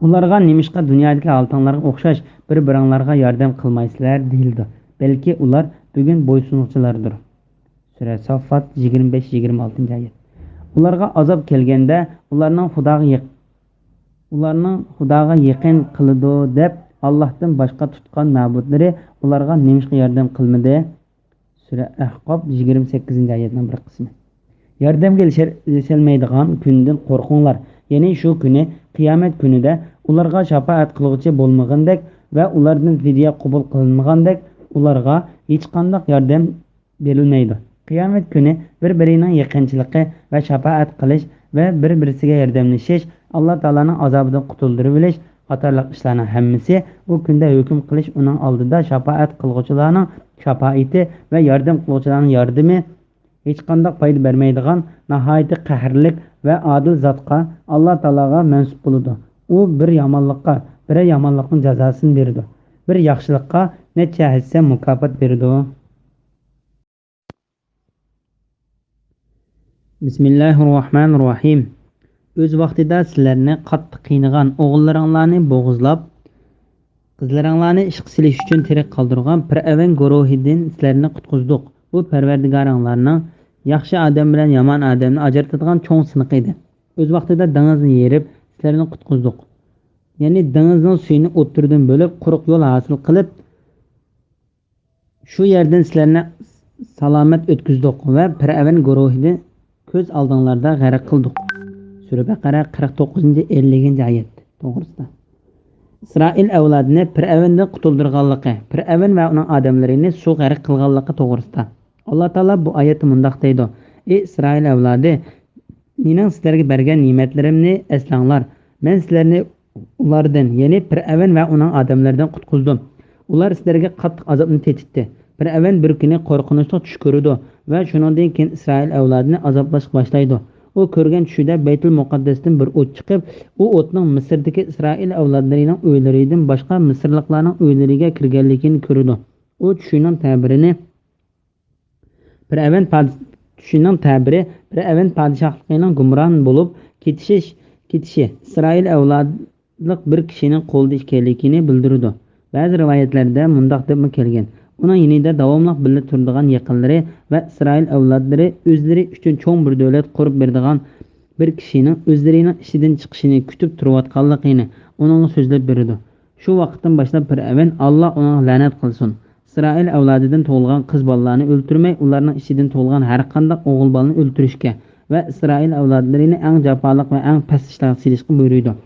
ئۇلارغا نېمىشقا دۇنيادىكى ھالىتىڭلارغا ئوخشاش بىر-بىرىڭلارغا ياردەم قىلمايسىلەر دېيىلىدۇ. بەلكى ئۇلار بۈگۈن بويسۇنغۇچىلاردۇر. سۈرە ساففات، يىگىرمە بەش، يىگىرمە ئالتىنچى ئايەت. ئۇلارغا ئازاب كەلگەندە ئۇلارنىڭ خۇداغا يېق-، ئۇلارنىڭ خۇداغا يېقىن قىلىدۇ دەپ ئاللاھتىن باشقا تۇتقان مەبۇدلىرى ئۇلارغا نېمىشقا ياردەم قىلمىدى؟ سۈرە ئەھقاف، يىگىرمە سەككىزىنچى ئايەتنىڭ بىر قىسمى. ياردەمگە ئېرىشەلمەيدىغان كۈندىن قورقۇڭلار. يەنى شۇ كۈنى، قىيامەت كۈنىدە ئۇلارغا شاپائەت قىلغۇچى بولمىغاندەك ۋە ئۇلاردىن فىدىيە قوبۇل قىلىنمىغاندەك ئۇلارغا ھېچقانداق ياردەم بېرىلمەيدۇ. قىيامەت كۈنى بىر-بىرىنىڭ يېقىنچىلىقى ۋە شاپائەت قىلىش ۋە بىر-بىرسىگە ياردەملىشىش، ئاللا تائالانىڭ ئازابىدىن قۇتۇلدۇرۇۋېلىش قاتارلىق ئىشلارنىڭ ھەممىسى ئۇ كۈندە ھۆكۈم قىلىش، ئۇنىڭ ئالدىدا شاپائەت قىلغۇچىلارنىڭ شاپائىتى ۋە ياردەم قىلغۇچىلارنىڭ ياردىمى ھېچقانداق پايدا بەرمەيدىغان ناھايىتى قەھەرلىك ۋە ئادىل زاتقا، ئاللا تائالاغا مەنسۇپ بولىدۇ. ئۇ بىر يامانلىققا بىرەر يامانلىقنىڭ جازاسىنى بېرىدۇ، بىر ياخشىلىققا نەچچە ھەسسە مۇكاپات بېرىدۇ. بىسمىللاھىررەھمانىررەھىم. ئۆز ۋاقتىدا سىلەرنى قاتتىق قىينىغان، ئوغۇللىرىڭلارنى بوغۇزلاپ، قىزلىرىڭلارنى ئىشقا سېلىش ئۈچۈن تىرىك قالدۇرغان پىرئەۋن گۇرۇھىدىن سىلەرنى قۇتقۇزدۇق. بۇ پەرۋەردىگارىڭلارنىڭ ياخشى ئادەم بىلەن يامان ئادەمنى ئاجرىتىدىغان چوڭ سىنىقى ئىدى. ئۆز ۋاقتىدا دېڭىزنى يېرىپ، سىلەرنى قۇتقۇزدۇق. يەنى دېڭىزنىڭ سۈيىنى ئوتتۇرىدىن بۆلۈپ، قۇرۇق يول ھاسىل قىلىپ، شۇ يەردىن سىلەرنى سالامەت ئۆتكۈزدۇق ۋە پىرئەۋن گۇرۇھىنى كۆز ئالدىڭلاردا غەرق قىلدۇق. سۈرە بەقەرە، قىرىق توققۇزىنچى، ئەللىكىنچى ئايەت توغرىسىدا. ئىسرائىل ئەۋلادىنى پىرئەۋندىن قۇتۇلدۇرغانلىقى، پىرئەۋن ۋە ئۇنىڭ ئادەملىرىنى سۇ غەرق قىلغانلىقى توغرىسىدا. ئاللا تائالا بۇ ئايەتتە مۇنداق دەيدۇ: ئى ئىسرائىل ئەۋلادى، مېنىڭ سىلەرگە بەرگەن نېمەتلىرىمنى ئەسلەڭلار. مەن سىلەرنى ئۇلاردىن، يەنى پىرئەۋن ۋە ئۇنىڭ ئادەملىرىدىن قۇتقۇزدۇم. ئۇلار سىلەرگە قاتتىق ئازابنى تېتىتتى. پىرئەۋن بىر كۈنى قورقۇنچلۇق چۈش كۆرىدۇ ۋە شۇنىڭدىن كېيىن ئىسرائىل ئەۋلادىنى ئازابلاشقا باشلايدۇ. ئۇ كۆرگەن چۈشىدە بەيتۇل مۇقەددەستىن بىر ئوت چىقىپ، ئۇ ئوتنىڭ مىسىردىكى ئىسرائىل ئەۋلادلىرىنىڭ ئۆيلىرىدىن باشقا مىسىرلىقلارنىڭ ئۆيلىرىگە كىرگەنلىكىنى كۆرىدۇ. ئۇ چۈشىنىڭ تەبىرىنى پىرئەۋن پاد-، چۈشىنىڭ تەبىرى پىرئەۋن پادىشاھلىقىنىڭ گۇمران بولۇپ كېتىشىش، كېتىشى، ئىسرائىل ئەۋلادلىق بىر كىشىنىڭ قولىدا ئىكەنلىكىنى بىلدۈرىدۇ. بەزى رىۋايەتلەردە مۇنداق دەپمۇ كەلگەن: ئۇنىڭ يېنىدا داۋاملىق بىللە تۇرىدىغان يېقىنلىرى ۋە ئىسرائىل ئەۋلادلىرى ئۆزلىرى ئۈچۈن چوڭ بىر دۆلەت قۇرۇپ بېرىدىغان بىر كىشىنىڭ ئۆزلىرىنىڭ ئىچىدىن چىقىشىنى كۈتۈپ تۇرۇۋاتقانلىقىنى ئۇنىڭغا سۆزلەپ بېرىدۇ. شۇ ۋاقىتتىن باشلاپ پىرئەۋن ئاللا ئۇنىڭغا لەنەت قىلسۇن. ئىسرائىل ئەۋلادىدىن تۇغۇلغان قىز بالىلارنى ئۆلتۈرمەي، ئۇلارنىڭ ئىچىدىن تۇغۇلغان ھەر قانداق ئوغۇل بالىنى ئۆلتۈرۈشكە ۋە ئىسرائىل ئەۋلادلىرىنى ئەڭ جاپالىق ۋە ئەڭ پەس ئىشلارغا سېلىشقا بۇيرۇيدۇ.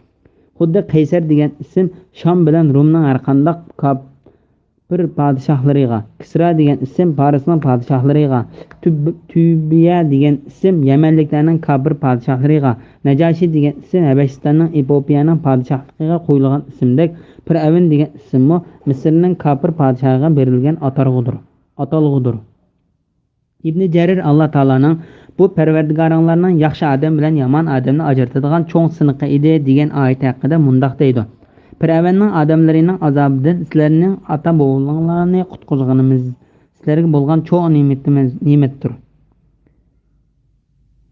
خۇددى قەيسەر دېگەن ئىسىم شام بىلەن رومنىڭ ھەر قانداق كاپىر پادىشاھلىرىغا، كىسرا دېگەن ئىسىم پارسنىڭ پادىشاھلىرىغا، تۈب-، تۈبىيە دېگەن ئىسىم يەمەنلىكلەرنىڭ كاپىر پادىشاھلىرىغا، نەجاشى دېگەن ئىسىم ھەبەشىستاننىڭ، ئېپىيانىڭ پادىشاھلىقىغا قويۇلغان ئىسىمدەك، پىرئەۋن دېگەن ئىسىممۇ مىسىرنىڭ كاپىر پادىشاھىغا بېرىلگەن ئاتارغۇدۇر، ئاتالغۇدۇر. ئىبنى جەرىر ئاللا تائالانىڭ بۇ پەرۋەردىگارىڭلارنىڭ ياخشى ئادەم بىلەن يامان ئادەمنى ئاجرىتىدىغان چوڭ سىنىقى ئىدى دېگەن ئايىتى ھەققىدە مۇنداق دەيدۇ: پىرئەۋننىڭ ئادەملىرىنىڭ ئازابىدىن سىلەرنىڭ ئاتا-بوۋىلىرىڭلارنى قۇتقۇزغىنىمىز سىلەرگە بولغان چوڭ نېمىتىمىز، نېمەتتۇر.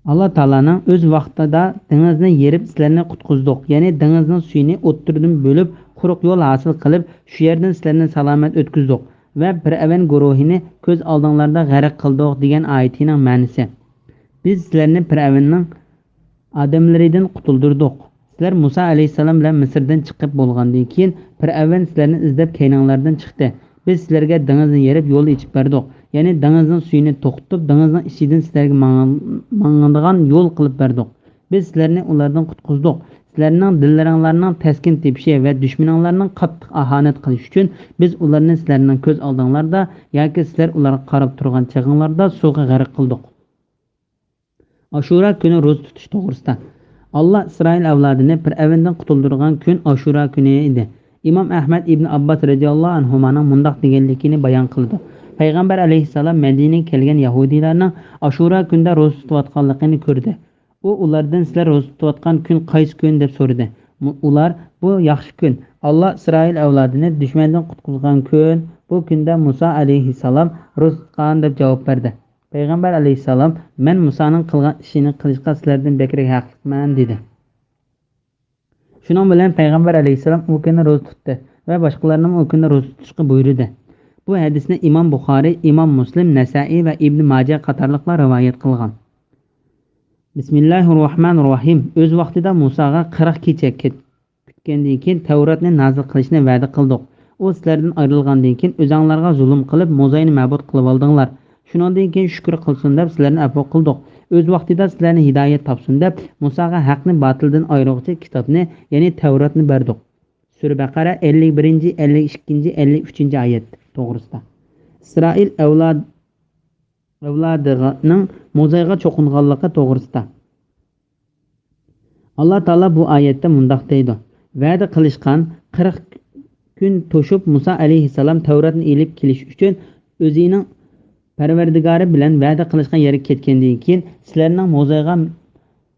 ئاللا تائالانىڭ ئۆز ۋاقتىدا دېڭىزنى يېرىپ سىلەرنى قۇتقۇزدۇق، يەنى دېڭىزنىڭ سۈيىنى ئوتتۇرىدىن بۆلۈپ، قۇرۇق يول ھاسىل قىلىپ، شۇ يەردىن سىلەرنى سالامەت ئۆتكۈزدۇق ۋە پىرئەۋن گۇرۇھىنى كۆز ئالدىڭلاردا غەرق قىلدۇق دېگەن ئايىتىنىڭ مەنىسى. بىز سىلەرنى پىرئەۋننىڭ ئادەملىرىدىن قۇتۇلدۇردۇق. سىلەر مۇسا ئەلەيھىسسالام بىلەن مىسىردىن چىقىپ بولغاندىن كېيىن، پىرئەۋن سىلەرنى ئىزدەپ كەينىڭلاردىن چىقتى. بىز سىلەرگە دېڭىزنى يېرىپ يول ئېچىپ بەردۇق. يەنى دېڭىزنىڭ سۈيىنى توختىتىپ، دېڭىزنىڭ ئىچىدىن سىلەرگە ماڭ-، ماڭىدىغان يول قىلىپ بەردۇق. بىز سىلەرنى ئۇلاردىن قۇتقۇزدۇق. سىلەرنىڭ دىللىرىڭلارنىڭ تەسكىن تېپىشى ۋە دۈشمىنىڭلارنىڭ قاتتىق ئاھانەت قىلىشى ئۈچۈن بىز ئۇلارنى سىلەرنىڭ كۆز ئالدىڭلاردا ياكى سىلەر ئۇلارغا قاراپ تۇرغان چېغىڭلاردا سۇغا غەرق قىلدۇق. ئاشۇرا كۈنى روزا تۇتۇش توغرىسىدا. ئاللا ئىسرائىل ئەۋلادىنى پىرئەۋندىن قۇتۇلدۇرغان كۈن ئاشۇرا كۈنى ئىدى. ئىمام ئەھمەد ئىبن ئابباس رەزىياللاھۇ ئەنھۇمانىڭ مۇنداق دېگەنلىكىنى بايان قىلىدۇ. پەيغەمبەر ئەلەيھىسسالام مەدىنىگە كەلگەن يەھۇدىيلارنىڭ ئاشۇرا كۈندە روزا تۇتۇۋاتقانلىقىنى كۆردى. ئۇ ئۇلاردىن، «سىلەر روزا تۇتۇۋاتقان كۈن قايسى كۈن؟» دەپ سورىدى. مۇ-، ئۇلار، «بۇ ياخشى كۈن، ئاللا ئىسرائىل ئەۋلادىنى دۈشمەندىن قۇتقۇزغان كۈن، بۇ كۈندە مۇسا ئەلەيھىسسالام روزا تۇتقان» دەپ جاۋاب بەردى. پەيغەمبەر ئەلەيھىسسالام، «مەن مۇسانىڭ قىلغان ئىشىنى قىلىشقا سىلەردىن بەكرەك ھەقلىقمەن» دېدى. شۇنىڭ بىلەن پەيغەمبەر ئەلەيھىسسالام ئۇ كۈنى روزا تۇتتى ۋە باشقىلارنىمۇ ئۇ كۈنى روزا تۇتۇشقا بۇيرۇدى. بۇ ھەدىسنى ئىمام بۇخارى، ئىمام مۇسلىم، نەسائىي ۋە ئىبن ماجە قاتارلىقلار رىۋايەت قىلغان. بىسمىللاھىررەھمانىررەھىم. ئۆز ۋاقتىدا مۇساغا قىرىق كېچە كەت-، كۈتكەندىن كېيىن تەۋراتنى نازىل قىلىشنى ۋەدە قىلدۇق. ئۇ سىلەردىن ئايرىلغاندىن كېيىن ئۆزەڭلارغا زۇلۇم قىلىپ، موزاينى مەبۇد قىلىۋالدىڭلار. شۇنىڭدىن كېيىن شۈكۈر قىلسۇن دەپ سىلەرنى ئەپۇ قىلدۇق. ئۆز ۋاقتىدا سىلەرنى ھىدايەت تاپسۇن دەپ مۇساغا ھەقنى باتىلدىن ئايرىغۇچى كىتابنى، يەنى تەۋراتنى بەردۇق. سۈرە بەقەرە ئەللىك بىرىنچى، ئەللىك ئىككىنچى، ئەللىك ئۈچىنچى ئايەت توغرىسىدا. ئىسرائىل ئەۋلاد-، ئەۋلادىنىڭ موزايغا چوقۇنغانلىقى توغرىسىدا. ئاللا تائالا بۇ ئايەتتە مۇنداق دەيدۇ: «ۋەدە قىلىشقان قىرىق كۈن توشۇپ، مۇسا ئەلەيھىسسالام تەۋراتنى ئېلىپ كېلىش ئۈچۈن ئۆزىنىڭ پەرۋەردىگارى بىلەن ۋەدە قىلىشقان يەرگە كەتكەندىن كېيىن، سىلەرنىڭ موزايغا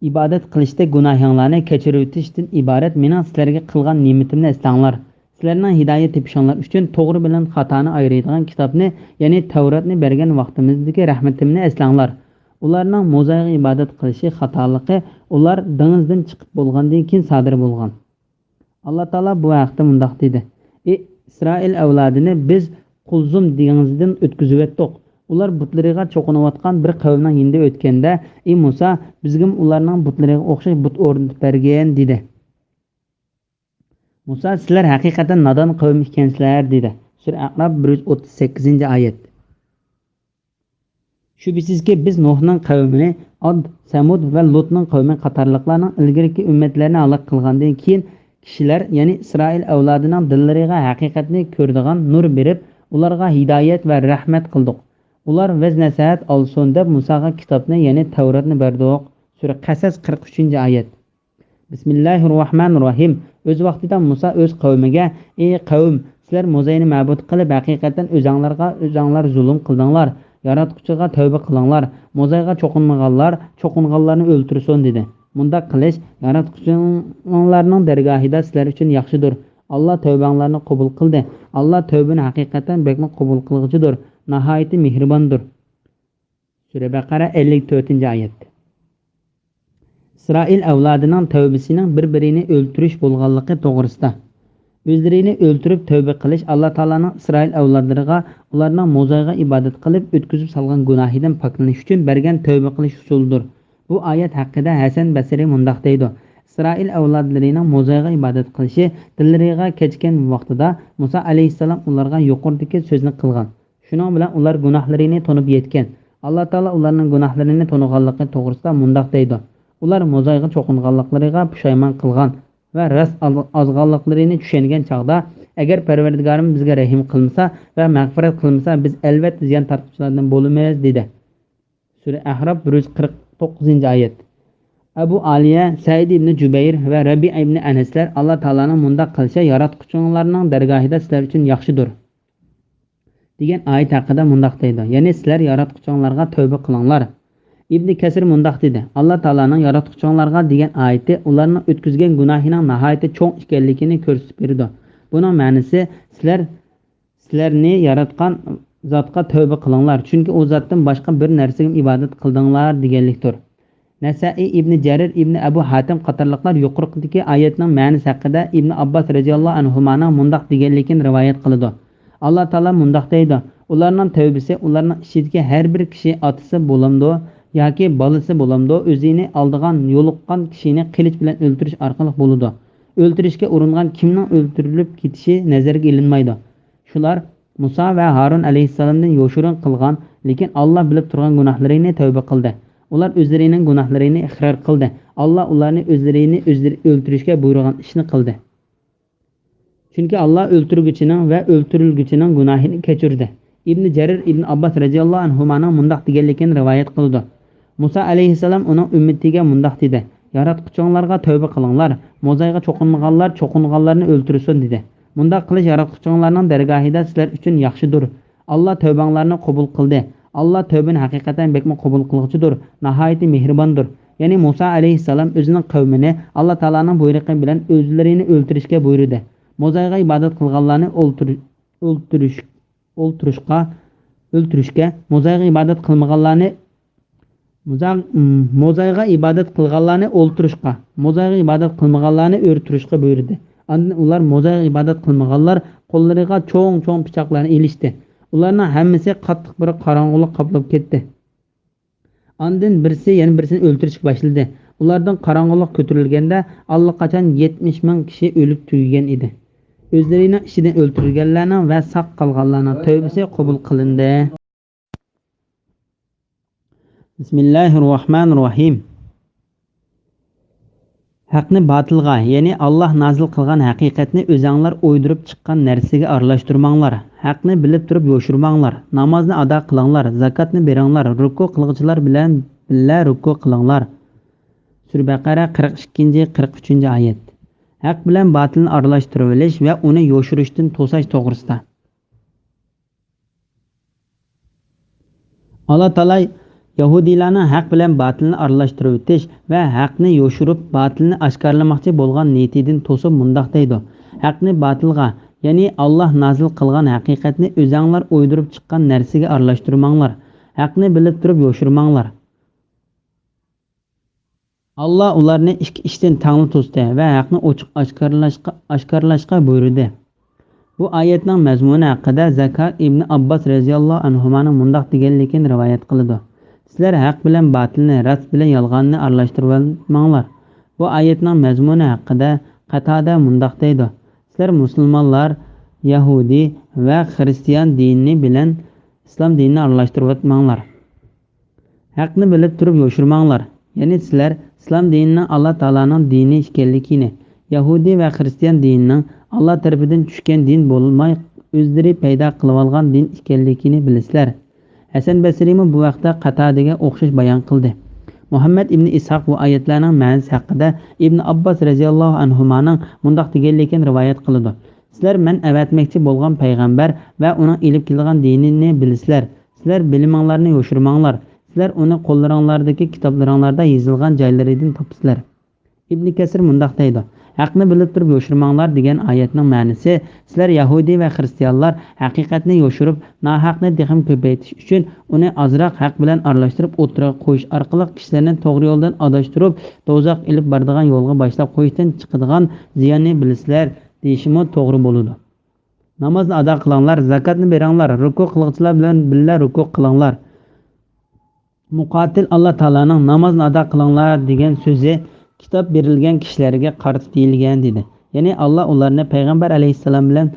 ئىبادەت قىلىشتەك گۇناھىڭلارنى كەچۈرۈۋېتىشتىن ئىبارەت مېنىڭ سىلەرگە قىلغان نېمىتىمنى ئەسلەڭلار. سىلەرنىڭ ھىدايەت تېپىشىڭلار ئۈچۈن توغرا بىلەن خاتانى ئايرىيدىغان كىتابنى، يەنى تەۋراتنى بەرگەن ۋاقتىمىزدىكى رەھمىتىمنى ئەسلەڭلار.» ئۇلارنىڭ موزايغا ئىبادەت قىلىشى خاتالىقى ئۇلار دېڭىزدىن چىقىپ بولغاندىن كېيىن سادىر بولغان. ئاللا تائالا بۇ ھەقتە مۇنداق دېدى: «ئى ئىسرائىل ئەۋلادىنى بىز قۇلزۇم دېڭىزىدىن ئۆتكۈزۈۋەتتۇق. ئۇلار بۇتلىرىغا چوقۇنۇۋاتقان بىر قەۋمنىڭ يېنىدا ئۆتكەندە، ئى مۇسا، بىزگىمۇ ئۇلارنىڭ بۇتلىرىغا ئوخشاش بۇت ئورنىتىپ بەرگىن» دېدى. مۇسا، «سىلەر ھەقىقەتەن نادان قەۋم ئىكەنسىلەر» دېدى. سۈرە ئەئراپ، بىر يۈز ئوتتۇز سەككىزىنچى ئايەت. شۈبھىسىزكى، بىز نۇھنىڭ قەۋمىنى، ئاد، سەمۇد ۋە لۇتنىڭ قەۋمى قاتارلىقلارنىڭ ئىلگىرىكى ئۈممەتلەرنى ھالاك قىلغاندىن كېيىن، كىشىلەر، يەنى ئىسرائىل ئەۋلادىنىڭ دىللىرىغا ھەقىقەتنى كۆرىدىغان نۇر بېرىپ، ئۇلارغا ھىدايەت ۋە رەھمەت قىلدۇق. ئۇلار ۋەز-نەسىھەت ئالسۇن دەپ مۇساغا كىتابنى، يەنى تەۋراتنى بەردۇق. سۈرە قەسەس، قىرىق ئۈچىنچى ئايەت. بىسمىللاھىررەھمانىررەھىم. ئۆز ۋاقتىدا مۇسا ئۆز قەۋمىگە: «ئى قەۋم، سىلەر موزاينى مەبۇد قىلىپ، ھەقىقەتەن ئۆزەڭلارغا ئۆزەڭلار زۇلۇم قىلدىڭلار. ياراتقۇچىغا تەۋبە قىلىڭلار. موزايغا چوقۇنمىغانلار چوقۇنغانلارنى ئۆلتۈرسۇن» دېدى. مۇنداق قىلىش ياراتقۇچىڭلارنىڭ دەرگاھىدا سىلەر ئۈچۈن ياخشىدۇر. ئاللا تەۋبەڭلارنى قوبۇل قىلدى. ئاللا تەۋبىنى ھەقىقەتەن بەكمۇ قوبۇل قىلغۇچىدۇر، ناھايىتى مېھرىباندۇر. سۈرە بەقەرە، ئەللىك تۆتىنچى ئايەت. ئىسرائىل ئەۋلادىنىڭ تەۋبىسىنىڭ بىر-بىرىنى ئۆلتۈرۈش بولغانلىقى توغرىسىدا. ئۆزلىرىنى ئۆلتۈرۈپ تەۋبە قىلىش ئاللا تائالانىڭ ئىسرائىل ئەۋلادلىرىغا ئۇلارنىڭ موزايغا ئىبادەت قىلىپ ئۆتكۈزۈپ سالغان گۇناھىدىن پاكلىنىش ئۈچۈن بەرگەن تەۋبە قىلىش ئۇسۇلىدۇر. بۇ ئايەت ھەققىدە ھەسەن بەسرى مۇنداق دەيدۇ: «ئىسرائىل ئەۋلادلىرىنىڭ موزايغا ئىبادەت قىلىشى دىللىرىغا كەچكەن ۋاقتىدا، مۇسا ئەلەيھىسسالام ئۇلارغا يۇقىرىدىكى سۆزنى قىلغان. شۇنىڭ بىلەن ئۇلار گۇناھلىرىنى تونۇپ يەتكەن. ئاللا تائالا ئۇلارنىڭ گۇناھلىرىنى تونۇغانلىقى توغرىسىدا مۇنداق دەيدۇ: ئۇلار موزايغا چوقۇنغانلىقلىرىغا پۇشايمان قىلغان ۋە راست ئاز-، ئازغانلىقلىرىنى چۈشەنگەن چاغدا، ئەگەر پەرۋەردىگارىمىز بىزگە رەھىم قىلمىسا ۋە مەغپىرەت قىلمىسا، بىز ئەلۋەتتە زىيان تارتقۇچىلاردىن بولىمىز، دېدى. سۈرە ئەھراپ، بىر يۈز قىرىق توققۇزىنچى ئايەت. ئەبۇ ئالىيە، سەئىد ئىبنى جۇبەير ۋە رەبىئە ئىبنى ئەنەسلەر ئاللا تائالانىڭ مۇنداق قىلىشى ياراتقۇچىڭلارنىڭ دەرگاھىدا سىلەر ئۈچۈن ياخشىدۇر دېگەن ئايەت ھەققىدە مۇنداق دەيدۇ، يەنى سىلەر ياراتقۇچىڭلارغا تەۋبە قىلىڭلار. ئىبنى كەسىر مۇنداق دېدى، ئاللا تائالانىڭ ياراتقۇچىڭلارغا دېگەن ئايىتى ئۇلارنىڭ ئۆتكۈزگەن گۇناھىنىڭ ناھايىتى چوڭ ئىكەنلىكىنى كۆرسىتىپ بېرىدۇ. بۇنىڭ مەنىسى، سىلەر سىلەرنى ياراتقان زاتقا تەۋبە قىلىڭلار، چۈنكى ئۇ زاتتىن باشقا بىر نەرسىگىمۇ ئىبادەت قىلدىڭلار دېگەنلىكتۇر. نەسەئى، ئىبنى جەرىر، ئىبنى ئەبۇ ھاتىم قاتارلىقلار يۇقىرىقىدىكى ئايەتنىڭ مەنىسى ھەققىدە ئىبنى ئابباس رەزىياللاھۇ ئەنھۇمانىڭ مۇنداق دېگەنلىكىنى رىۋايەت قىلىدۇ. ئاللا تائالا مۇنداق دەيدۇ، ئۇلارنىڭ تەۋبىسى ئۇلارنىڭ ئىچىدىكى ھەر بىر كىشى ئاتىسى بولامدۇ ياكى بالىسى بولامدۇ، ئۆزىنى ئالدىغان، يولۇققان كىشىنى قىلىچ بىلەن ئۆلتۈرۈش ئارقىلىق بولىدۇ. ئۆلتۈرۈشكە ئۇرۇنغان كىمنىڭ ئۆلتۈرۈلۈپ كېتىشى نەزەرگە ئېلىنمايدۇ. شۇلار مۇسا ۋە ھارۇن ئەلەيھىسسالامدىن يوشۇرۇن قىلغان، لېكىن ئاللا بىلىپ تۇرغان گۇناھلىرىنى تەۋبە قىلدى. ئۇلار ئۆزلىرىنىڭ گۇناھلىرىنى ئىقرار قىلدى. ئاللا ئۇلارنى ئۆزلىرىنى ئۆزلىرى ئۆلتۈرۈشكە بۇيرۇغان ئىشنى قىلدى. چۈنكى ئاللا ئۆلتۈرگۈچىنىڭ ۋە ئۆلتۈرۈلگۈچىنىڭ گۇناھىنى كەچۈردى. ئىبنى جەرىر ئىبنى ئابباس رەزىياللاھۇ ئەنھۇمانىڭ مۇنداق دېگەنلىكىنى رىۋايەت قىلىدۇ. مۇسا ئەلەيھىسسالام ئۇنىڭ ئۈممىتىگە مۇنداق دېدى: «ياراتقۇچىڭلارغا تەۋبە قىلىڭلار، موزايغا چوقۇنمىغانلار چوقۇنغانلارنى ئۆلتۈرسۇن» دېدى. مۇنداق قىلىش ياراتقۇچىڭلارنىڭ دەرگاھىدا سىلەر ئۈچۈن ياخشىدۇر. ئاللا تەۋبەڭلارنى قوبۇل قىلدى. ئاللا تەۋبىنى ھەقىقەتەن بەكمۇ قوبۇل قىلغۇچىدۇر، ناھايىتى مېھرىباندۇر. يەنى مۇسا ئەلەيھىسسالام ئۆزىنىڭ قەۋمىنى ئاللا تائالانىڭ بۇيرۇقى بىلەن ئۆزلىرىنى ئۆلتۈرۈشكە بۇيرۇدى. موزايغا ئىبادەت قىلغانلارنى ئولتۇر-، ئۆلتۈرۈش-، ئۆلتۈرۈشقا، ئۆلتۈرۈشكە، موزايغا ئىبادەت قىلمىغانلارنى، موزا-، موزايغا ئىبادەت قىلغانلارنى ئولتۇرۇشقا، موزايغا ئىبادەت قىلمىغانلارنى ئۆرتۈرۈشقا بۇيرۇدى. ئاندىن ئۇلار موزايغا ئىبادەت قىلمىغانلار قوللىرىغا چوڭ-چوڭ پىچاقلارنى ئېلىشتى. ئۇلارنىڭ ھەممىسى قاتتىق بىر قاراڭغۇلۇق قاپلاپ كەتتى. ئاندىن بىرسى يەنە بىرسىنى ئۆلتۈرۈشكە باشلىدى. ئۇلاردىن قاراڭغۇلۇق كۆتۈرۈلگەندە، ئاللىقاچان يەتمىش مىڭ كىشى ئۆلۈپ تۈگىگەن ئىدى. ئۆزلىرىنىڭ ئىچىدىن ئۆلتۈرۈلگەنلەرنىڭ ۋە ساق قالغانلارنىڭ تەۋبىسى قوبۇل قىلىندى. بىسمىللاھىررەھمانىررەھىم. ھەقنى باتىلغا، يەنى ئاللا نازىل قىلغان ھەقىقەتنى ئۆزەڭلار ئويدۇرۇپ چىققان نەرسىگە ئارىلاشتۇرماڭلار. ھەقنى بىلىپ تۇرۇپ يوشۇرماڭلار. نامازنى ئادا قىلىڭلار، زاكاتنى بېرىڭلار، رۇكۇ قىلغۇچىلار بىلەن بىللە رۇكۇ قىلىڭلار. سۈرە بەقەرە، قىرىق ئىككىنچى، قىرىق ئۈچىنچى ئايەت. ھەق بىلەن باتىلنى ئارىلاشتۇرۇۋېلىش ۋە ئۇنى يوشۇرۇشتىن توساش توغرىسىدا. ئاللا تائالا يەھۇدىيلارنىڭ ھەق بىلەن باتىلنى ئارىلاشتۇرۇۋېتىش ۋە ھەقنى يوشۇرۇپ، باتىلنى ئاشكارىلىماقچى بولغان نىيىتىدىن توسۇپ مۇنداق دەيدۇ: «ھەقنى باتىلغا، يەنى ئاللا نازىل قىلغان ھەقىقەتنى ئۆزەڭلار ئويدۇرۇپ چىققان نەرسىگە ئارىلاشتۇرماڭلار. ھەقنى بىلىپ تۇرۇپ يوشۇرماڭلار.» ئاللا ئۇلارنى ئىككى ئىشتىن تەڭلا توستى ۋە ھەقنى ئوچۇق ئاشكارىلاشقا، ئاشكارىلاشقا بۇيرۇدى. بۇ ئايەتنىڭ مەزمۇنى ھەققىدە زەككار ئىبنى ئابباس رەزىياللاھۇ ئەنھۇمانىڭ مۇنداق دېگەنلىكىنى رىۋايەت قىلىدۇ: «سىلەر ھەق بىلەن باتىلنى، راست بىلەن يالغاننى ئارىلاشتۇرۇۋالماڭلار.» بۇ ئايەتنىڭ مەزمۇنى ھەققىدە قاتادە مۇنداق دەيدۇ: «سىلەر مۇسۇلمانلار، يەھۇدىي ۋە خىرىستىيان دىنى بىلەن ئىسلام دىنىنى ئارىلاشتۇرۇۋەتمەڭلار.» ھەقنى بىلىپ تۇرۇپ يوشۇرماڭلار. يەنى سىلەر ئىسلام دىنىنىڭ ئاللا تائالانىڭ دىنى ئىكەنلىكىنى، يەھۇدىي ۋە خىرىستىيان دىنىنىڭ ئاللا تەرىپىدىن چۈشكەن دىن بولماي، ئۆزلىرى پەيدا قىلىۋالغان دىن ئىكەنلىكىنى بىلىسىلەر. ھەسەن بەسرىمۇ بۇ ھەقتە قاتادىگە ئوخشاش بايان قىلدى. مۇھەممەد ئىبنى ئىسھاق بۇ ئايەتلەرنىڭ مەنىسى ھەققىدە ئىبنى ئابباس رەزىياللاھۇ ئەنھۇمانىڭ مۇنداق دېگەنلىكىنى رىۋايەت قىلىدۇ: «سىلەر مەن ئەۋەتمەكچى بولغان پەيغەمبەر ۋە ئۇنىڭ ئېلىپ كېلىدىغان دىنىنى بىلىسىلەر. سىلەر بىلىمىڭلارنى يوشۇرماڭلار. سىلەر ئۇنى قوللىرىڭلاردىكى كىتابلىرىڭلاردا يېزىلغان جايلىرىدىن تاپىسىلەر.» ئىبنى كەسىر مۇنداق دەيدۇ: «ھەقنى بىلىپ تۇرۇپ يوشۇرماڭلار» دېگەن ئايەتنىڭ مەنىسى، سىلەر يەھۇدىي ۋە خىرىستىيانلار ھەقىقەتنى يوشۇرۇپ، ناھەقنى تېخىمۇ كۆپەيتىش ئۈچۈن ئۇنى ئازراق ھەق بىلەن ئارىلاشتۇرۇپ ئوتتۇرىغا قويۇش ئارقىلىق كىشىلەرنى توغرا يولدىن ئاداشتۇرۇپ، دوزاخقا ئېلىپ بارىدىغان يولغا باشلاپ قويۇشتىن چىقىدىغان زىياننى بىلىسىلەر دېيىشىمۇ توغرا بولىدۇ. نامازنى ئادا قىلىڭلار، زاكاتنى بېرىڭلار، رۇكۇ قىلغۇچىلار بىلەن بىللە رۇكۇ قىلىڭلار. مۇقاتىل ئاللا تائالانىڭ «نامازنى ئادا قىلىڭلار» دېگەن سۆزى كىتاب بېرىلگەن كىشىلەرگە قارىتا دېيىلگەن دېدى. يەنى ئاللا ئۇلارنى پەيغەمبەر ئەلەيھىسسالام بىلەن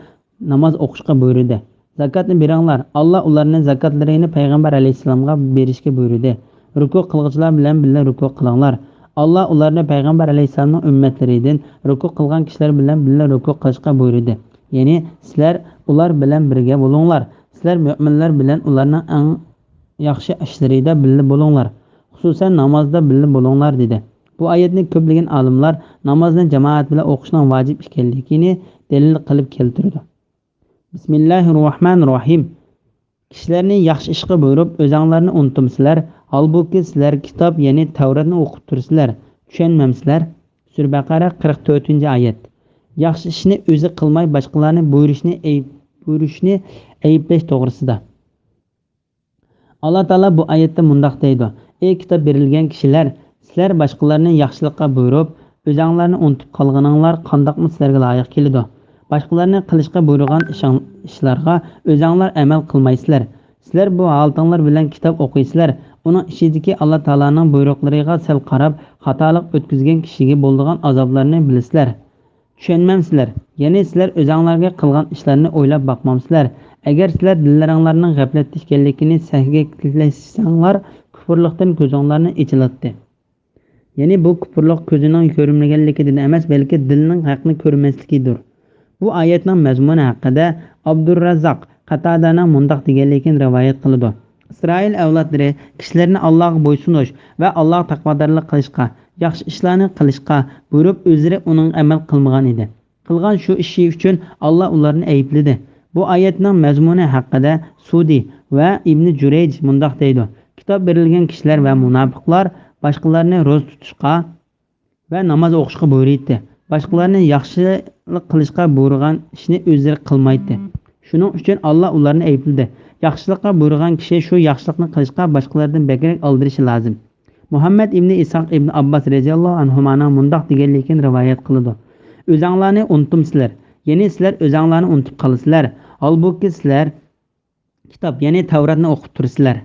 ناماز ئوقۇشقا بۇيرۇدى. زاكاتنى بېرىڭلار. ئاللا ئۇلارنى زاكاتلىرىنى پەيغەمبەر ئەلەيھىسسالامغا بېرىشكە بۇيرۇدى. رۇكۇ قىلغۇچىلار بىلەن بىللە رۇكۇ قىلىڭلار. ئاللا ئۇلارنى پەيغەمبەر ئەلەيھىسسالامنىڭ ئۈممەتلىرىدىن رۇكۇ قىلغان كىشىلەر بىلەن بىللە رۇكۇ قىلىشقا بۇيرۇدى. يەنى سىلەر ئۇلار بىلەن بىرگە بولۇڭلار. سىلەر مۆمىنلەر بىلەن ئۇلارنىڭ ئەڭ ياخشى ئىشلىرىدا بىللە بولۇڭلار. خۇسۇسەن نامازدا بىللە بولۇڭلار، دېدى. بۇ ئايەتنى كۆپلىگەن ئالىملار نامازنى جامائەت بىلەن ئوقۇشنىڭ ۋاجىپ ئىكەنلىكىنى دەلىل قىلىپ كەلتۈرىدۇ. بىسمىللاھىررەھمانىررەھىم. كىشىلەرنى ياخشى ئىشقا بۇيرۇپ، ئۆزەڭلارنى ئۇنتۇمسىلەر، ھالبۇكى، سىلەر كىتاب، يەنى تەۋراتنى ئوقۇپ تۇرسىلەر، چۈشەنمەمسىلەر؟ سۈرە بەقەرە، قىرىق تۆتىنچى ئايەت. ياخشى ئىشنى ئۆزى قىلماي، باشقىلارنى بۇيرۇشنى ئەيىب-، بۇيرۇشنى ئەيىبلەش توغرىسىدا. ئاللا تائالا بۇ ئايەتتە مۇنداق دەيدۇ: «ئەي كىتاب بېرىلگەن كىشىلەر، سىلەر باشقىلارنى ياخشىلىققا بۇيرۇپ، ئۆزەڭلارنى ئۇنتۇپ قالغىنىڭلار قانداقمۇ سىلەرگە لايىق كېلىدۇ؟ باشقىلارنى قىلىشقا بۇيرۇغان ئىشىڭ-، ئىشلارغا ئۆزەڭلار ئەمەل قىلمايسىلەر. سىلەر بۇ ھالىتىڭلار بىلەن كىتاب ئوقۇيسىلەر، ئۇنىڭ ئىچىدىكى ئاللا تائالانىڭ بۇيرۇقلىرىغا سەل قاراپ، خاتالىق ئۆتكۈزگەن كىشىگە بولىدىغان ئازابلارنى بىلىسىلەر.» چۈشەنمەمسىلەر؟ يەنى سىلەر ئۆزەڭلارگە قىلغان ئىشلارنى ئويلاپ باقمامسىلەر؟ ئەگەر سىلەر دىللىرىڭلارنىڭ غەپلەتتە ئىكەنلىكىنى سەگەكلەشسەڭلار، كۇپۇرلۇقتىن كۆزۈڭلارنى ئېچىلاتتى. يەنى بۇ كۇپۇرلۇق كۆزىنىڭ كۆرمىگەنلىكىدىن ئەمەس، بەلكى دىلنىڭ ھەقنى كۆرمەسلىكىدۇر. بۇ ئايەتنىڭ مەزمۇنى ھەققىدە ئابدۇرراززاق قاتادانىڭ مۇنداق دېگەنلىكىنى رىۋايەت قىلىدۇ: ئىسرائىل ئەۋلادلىرى كىشىلەرنى ئاللاغا بويسۇنۇش ۋە ئاللاغا تەقۋادارلىق قىلىشقا، ياخشى ئىشلارنى قىلىشقا بۇيرۇپ، ئۆزلىرى ئۇنىڭغا ئەمەل قىلمىغان ئىدى. قىلغان شۇ ئىشى ئۈچۈن ئاللا ئۇلارنى ئەيىبلىدى. بۇ ئايەتنىڭ مەزمۇنى ھەققىدە سۇدى ۋە ئىبنى جۇرەيج مۇنداق دەيدۇ: كىتاب بېرىلگەن كىشىلەر ۋە مۇناپىقلار باشقىلارنى روزا تۇتۇشقا ۋە ناماز ئوقۇشقا بۇيرۇيتتى. باشقىلارنى ياخشىلىق قىلىشقا بۇيرۇغان ئىشنى ئۆزلىرى قىلمايتتى. شۇنىڭ ئۈچۈن ئاللا ئۇلارنى ئەيىبلىدى. ياخشىلىققا بۇيرۇغان كىشى شۇ ياخشىلىقنى قىلىشقا باشقىلاردىن بەكرەك ئالدىرىشى لازىم. مۇھەممەد ئىبنى ئىسھاق ئىبنى ئابباس رەزىياللاھۇ ئەنھۇمانىڭ مۇنداق دېگەنلىكىنى رىۋايەت قىلىدۇ: ئۆزەڭلارنى ئۇنتۇمسىلەر، يەنى سىلەر ئۆزەڭلارنى ئۇنتۇپ قالىسىلەر. ھالبۇكى سىلەر كىتاب، يەنى تەۋراتنى ئوقۇپ تۇرىسىلەر.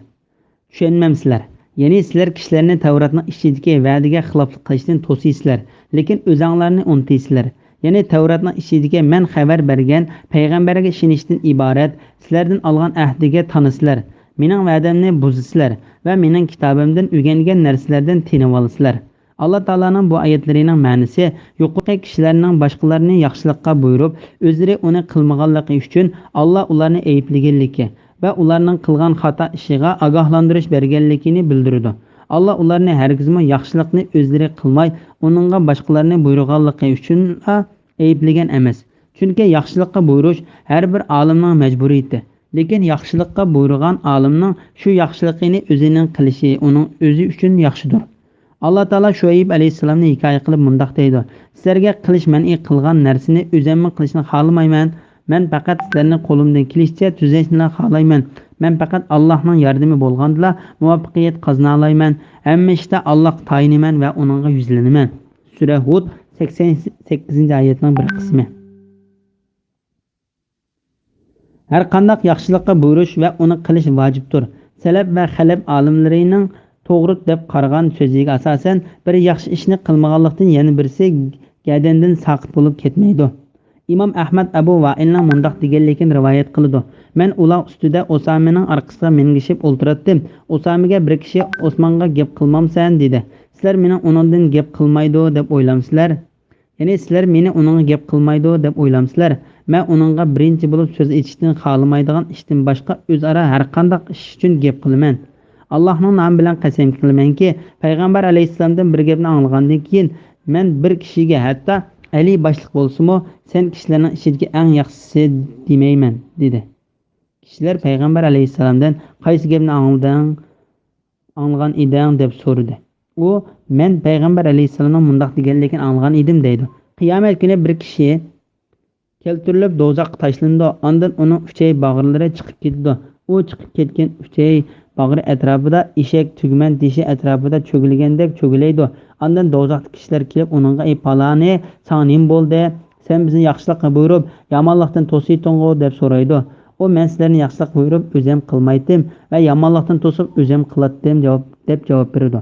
چۈشەنمەمسىلەر؟ يەنى سىلەر كىشىلەرنى تەۋراتنىڭ ئىچىدىكى ۋەدىگە خىلاپلىق قىلىشتىن توسىسىلەر، لېكىن ئۆزەڭلارنى ئۇنتۇيسىلەر. يەنى تەۋراتنىڭ ئىچىدىكى مەن خەۋەر بەرگەن پەيغەمبەرگە ئىشىنىشتىن ئىبارەت سىلەردىن ئالغان ئەھدىگە تانىسىلەر، مېنىڭ ۋەدەمنى بۇزىسىلەر ۋە مېنىڭ كىتابىمدىن ئۆگەنگەن نەرسىلەردىن تېنىۋالىسىلەر. ئاللا تائالانىڭ بۇ ئايەتلىرىنىڭ مەنىسى يۇقىرىقى كىشىلەرنىڭ باشقىلارنى ياخشىلىققا بۇيرۇپ، ئۆزلىرى ئۇنى قىلمىغانلىقى ئۈچۈن ئاللا ئۇلارنى ئەيىبلىگەنلىكى ۋە ئۇلارنىڭ قىلغان خاتا ئىشىغا ئاگاھلاندۇرۇش بەرگەنلىكىنى بىلدۈرىدۇ. ئاللا ئۇلارنى ھەرگىزمۇ ياخشىلىقنى ئۆزلىرى قىلماي، ئۇنىڭغا باشقىلارنى بۇيرۇغانلىقى ئۈچۈنلا ئەيىبلىگەن ئەمەس. چۈنكى ياخشىلىققا بۇيرۇش ھەر بىر ئالىمنىڭ مەجبۇرىيىتى. لېكىن ياخشىلىققا بۇيرۇغان ئالىمنىڭ شۇ ياخشىلىقىنى ئۆزىنىڭ قىلىشى ئۇنىڭ ئۆزى ئۈچۈن ياخشىدۇر. ئاللا تائالا شۇئەيب ئەلەيھىسسالامنى ھېكايە قىلىپ مۇنداق دەيدۇ: سىلەرگە قىلىش مەنئى قىلغان نەرسىنى ئۆزەممۇ قىلىشنى خالىمايمەن. مەن پەقەت سىلەرنى قولۇمدىن كېلىشىچە تۈزەشنىلا خالايمەن. مەن پەقەت ئاللاھنىڭ ياردىمى بولغاندىلا مۇۋەپپەقىيەت قازىنالايمەن. ھەممە ئىشتا ئاللاھقا تايىنىمەن ۋە ئۇنىڭغا يۈزلىنىمەن. سۈرە ھۇد، سەكسەن سەككىزىنچى ئايەتنىڭ بىر قىسمى. ھەر قانداق ياخشىلىققا بۇيرۇش ۋە ئۇنى قىلىش ۋاجىپتۇر. سەلەپ ۋە خەلەپ ئالىملىرىنىڭ توغرا دەپ قارىغان سۆزىگە ئاساسەن، بىر ياخشى ئىشنى قىلمىغانلىقتىن يەنە بىرسى گەدەندىن ساقىت بولۇپ كەتمەيدۇ. ئىمام ئەھمەد ئەبۇ ۋائىلنىڭ مۇنداق دېگەنلىكىنى رىۋايەت قىلىدۇ: مەن ئۇلاغ ئۈستىدە ئۇسامىنىڭ ئارقىسىغا مىنگىشىپ ئولتۇراتتىم. ئۇسامىگە بىر كىشى: ئوسمانغا گەپ قىلمامسەن؟ دېدى. سىلەر مېنىڭ ئۇنىڭدىن گەپ قىلمايدۇ دەپ ئويلامسىلەر؟ يەنى سىلەر مېنى ئۇنىڭغا گەپ قىلمايدۇ دەپ ئويلامسىلەر؟ مەن ئۇنىڭغا بىرىنچى بولۇپ سۆز ئېچىشتىن خالىمايدىغان ئىشتىن باشقا ئۆزئارا ھەرقانداق ئىش ئۈچۈن گەپ قىلىمەن. ئاللاھنىڭ نامى بىلەن قەسەمكە قىلىمەنكى، پەيغەمبەر ئەلەيھىسسالامدىن بىر گەپنى ئاڭلىغاندىن كېيىن، مەن بىر كىشىگە، ھەتتا ئەلى باشلىق بولسىمۇ، سەن كىشىلەرنىڭ ئىچىدىكى ئەڭ ياخشىسى دېمەيمەن، دېدى. كىشىلەر پەيغەمبەر ئەلەيھىسسالامدىن، قايسى گەپنى ئاڭلىدىڭ؟ ئاڭلىغان ئىدىڭ؟ دەپ سورىدى. ئۇ، مەن پەيغەمبەر ئەلەيھىسسالامنىڭ مۇنداق دېگەنلىكىنى ئاڭلىغان ئىدىم، دەيدۇ. قىيامەت كۈنى بىر كىشى كەلتۈرۈلۈپ دوزاخقا تاشلىنىدۇ، ئاندىن ئۇنىڭ ئۈچەي باغرىلىرى چىقىپ كېتىدۇ. ئۇ چىقىپ كەتكەن ئۈچەي باغرى ئەتراپىدا ئېشەك تۈگمەن تېشى ئەتراپىدا چۆگىلىگەندەك چۆگىلەيدۇ. ئاندىن دوزاختىكى كىشىلەر كېلىپ ئۇنىڭغا: ئەي پالانى، ساڭا نېمە بولدى؟ سەن بىزنى ياخشىلىققا بۇيرۇپ، يامانلىقتىن توسۇيتتۇڭغۇ؟ دەپ سورايدۇ. ئۇ، مەن سىلەرنى ياخشىلىققا بۇيرۇپ ئۆزۈم قىلمايتتىم ۋە يامانلىقتىن توسۇپ ئۆزۈم قىلاتتىم، جاۋاب، دەپ جاۋاب بېرىدۇ.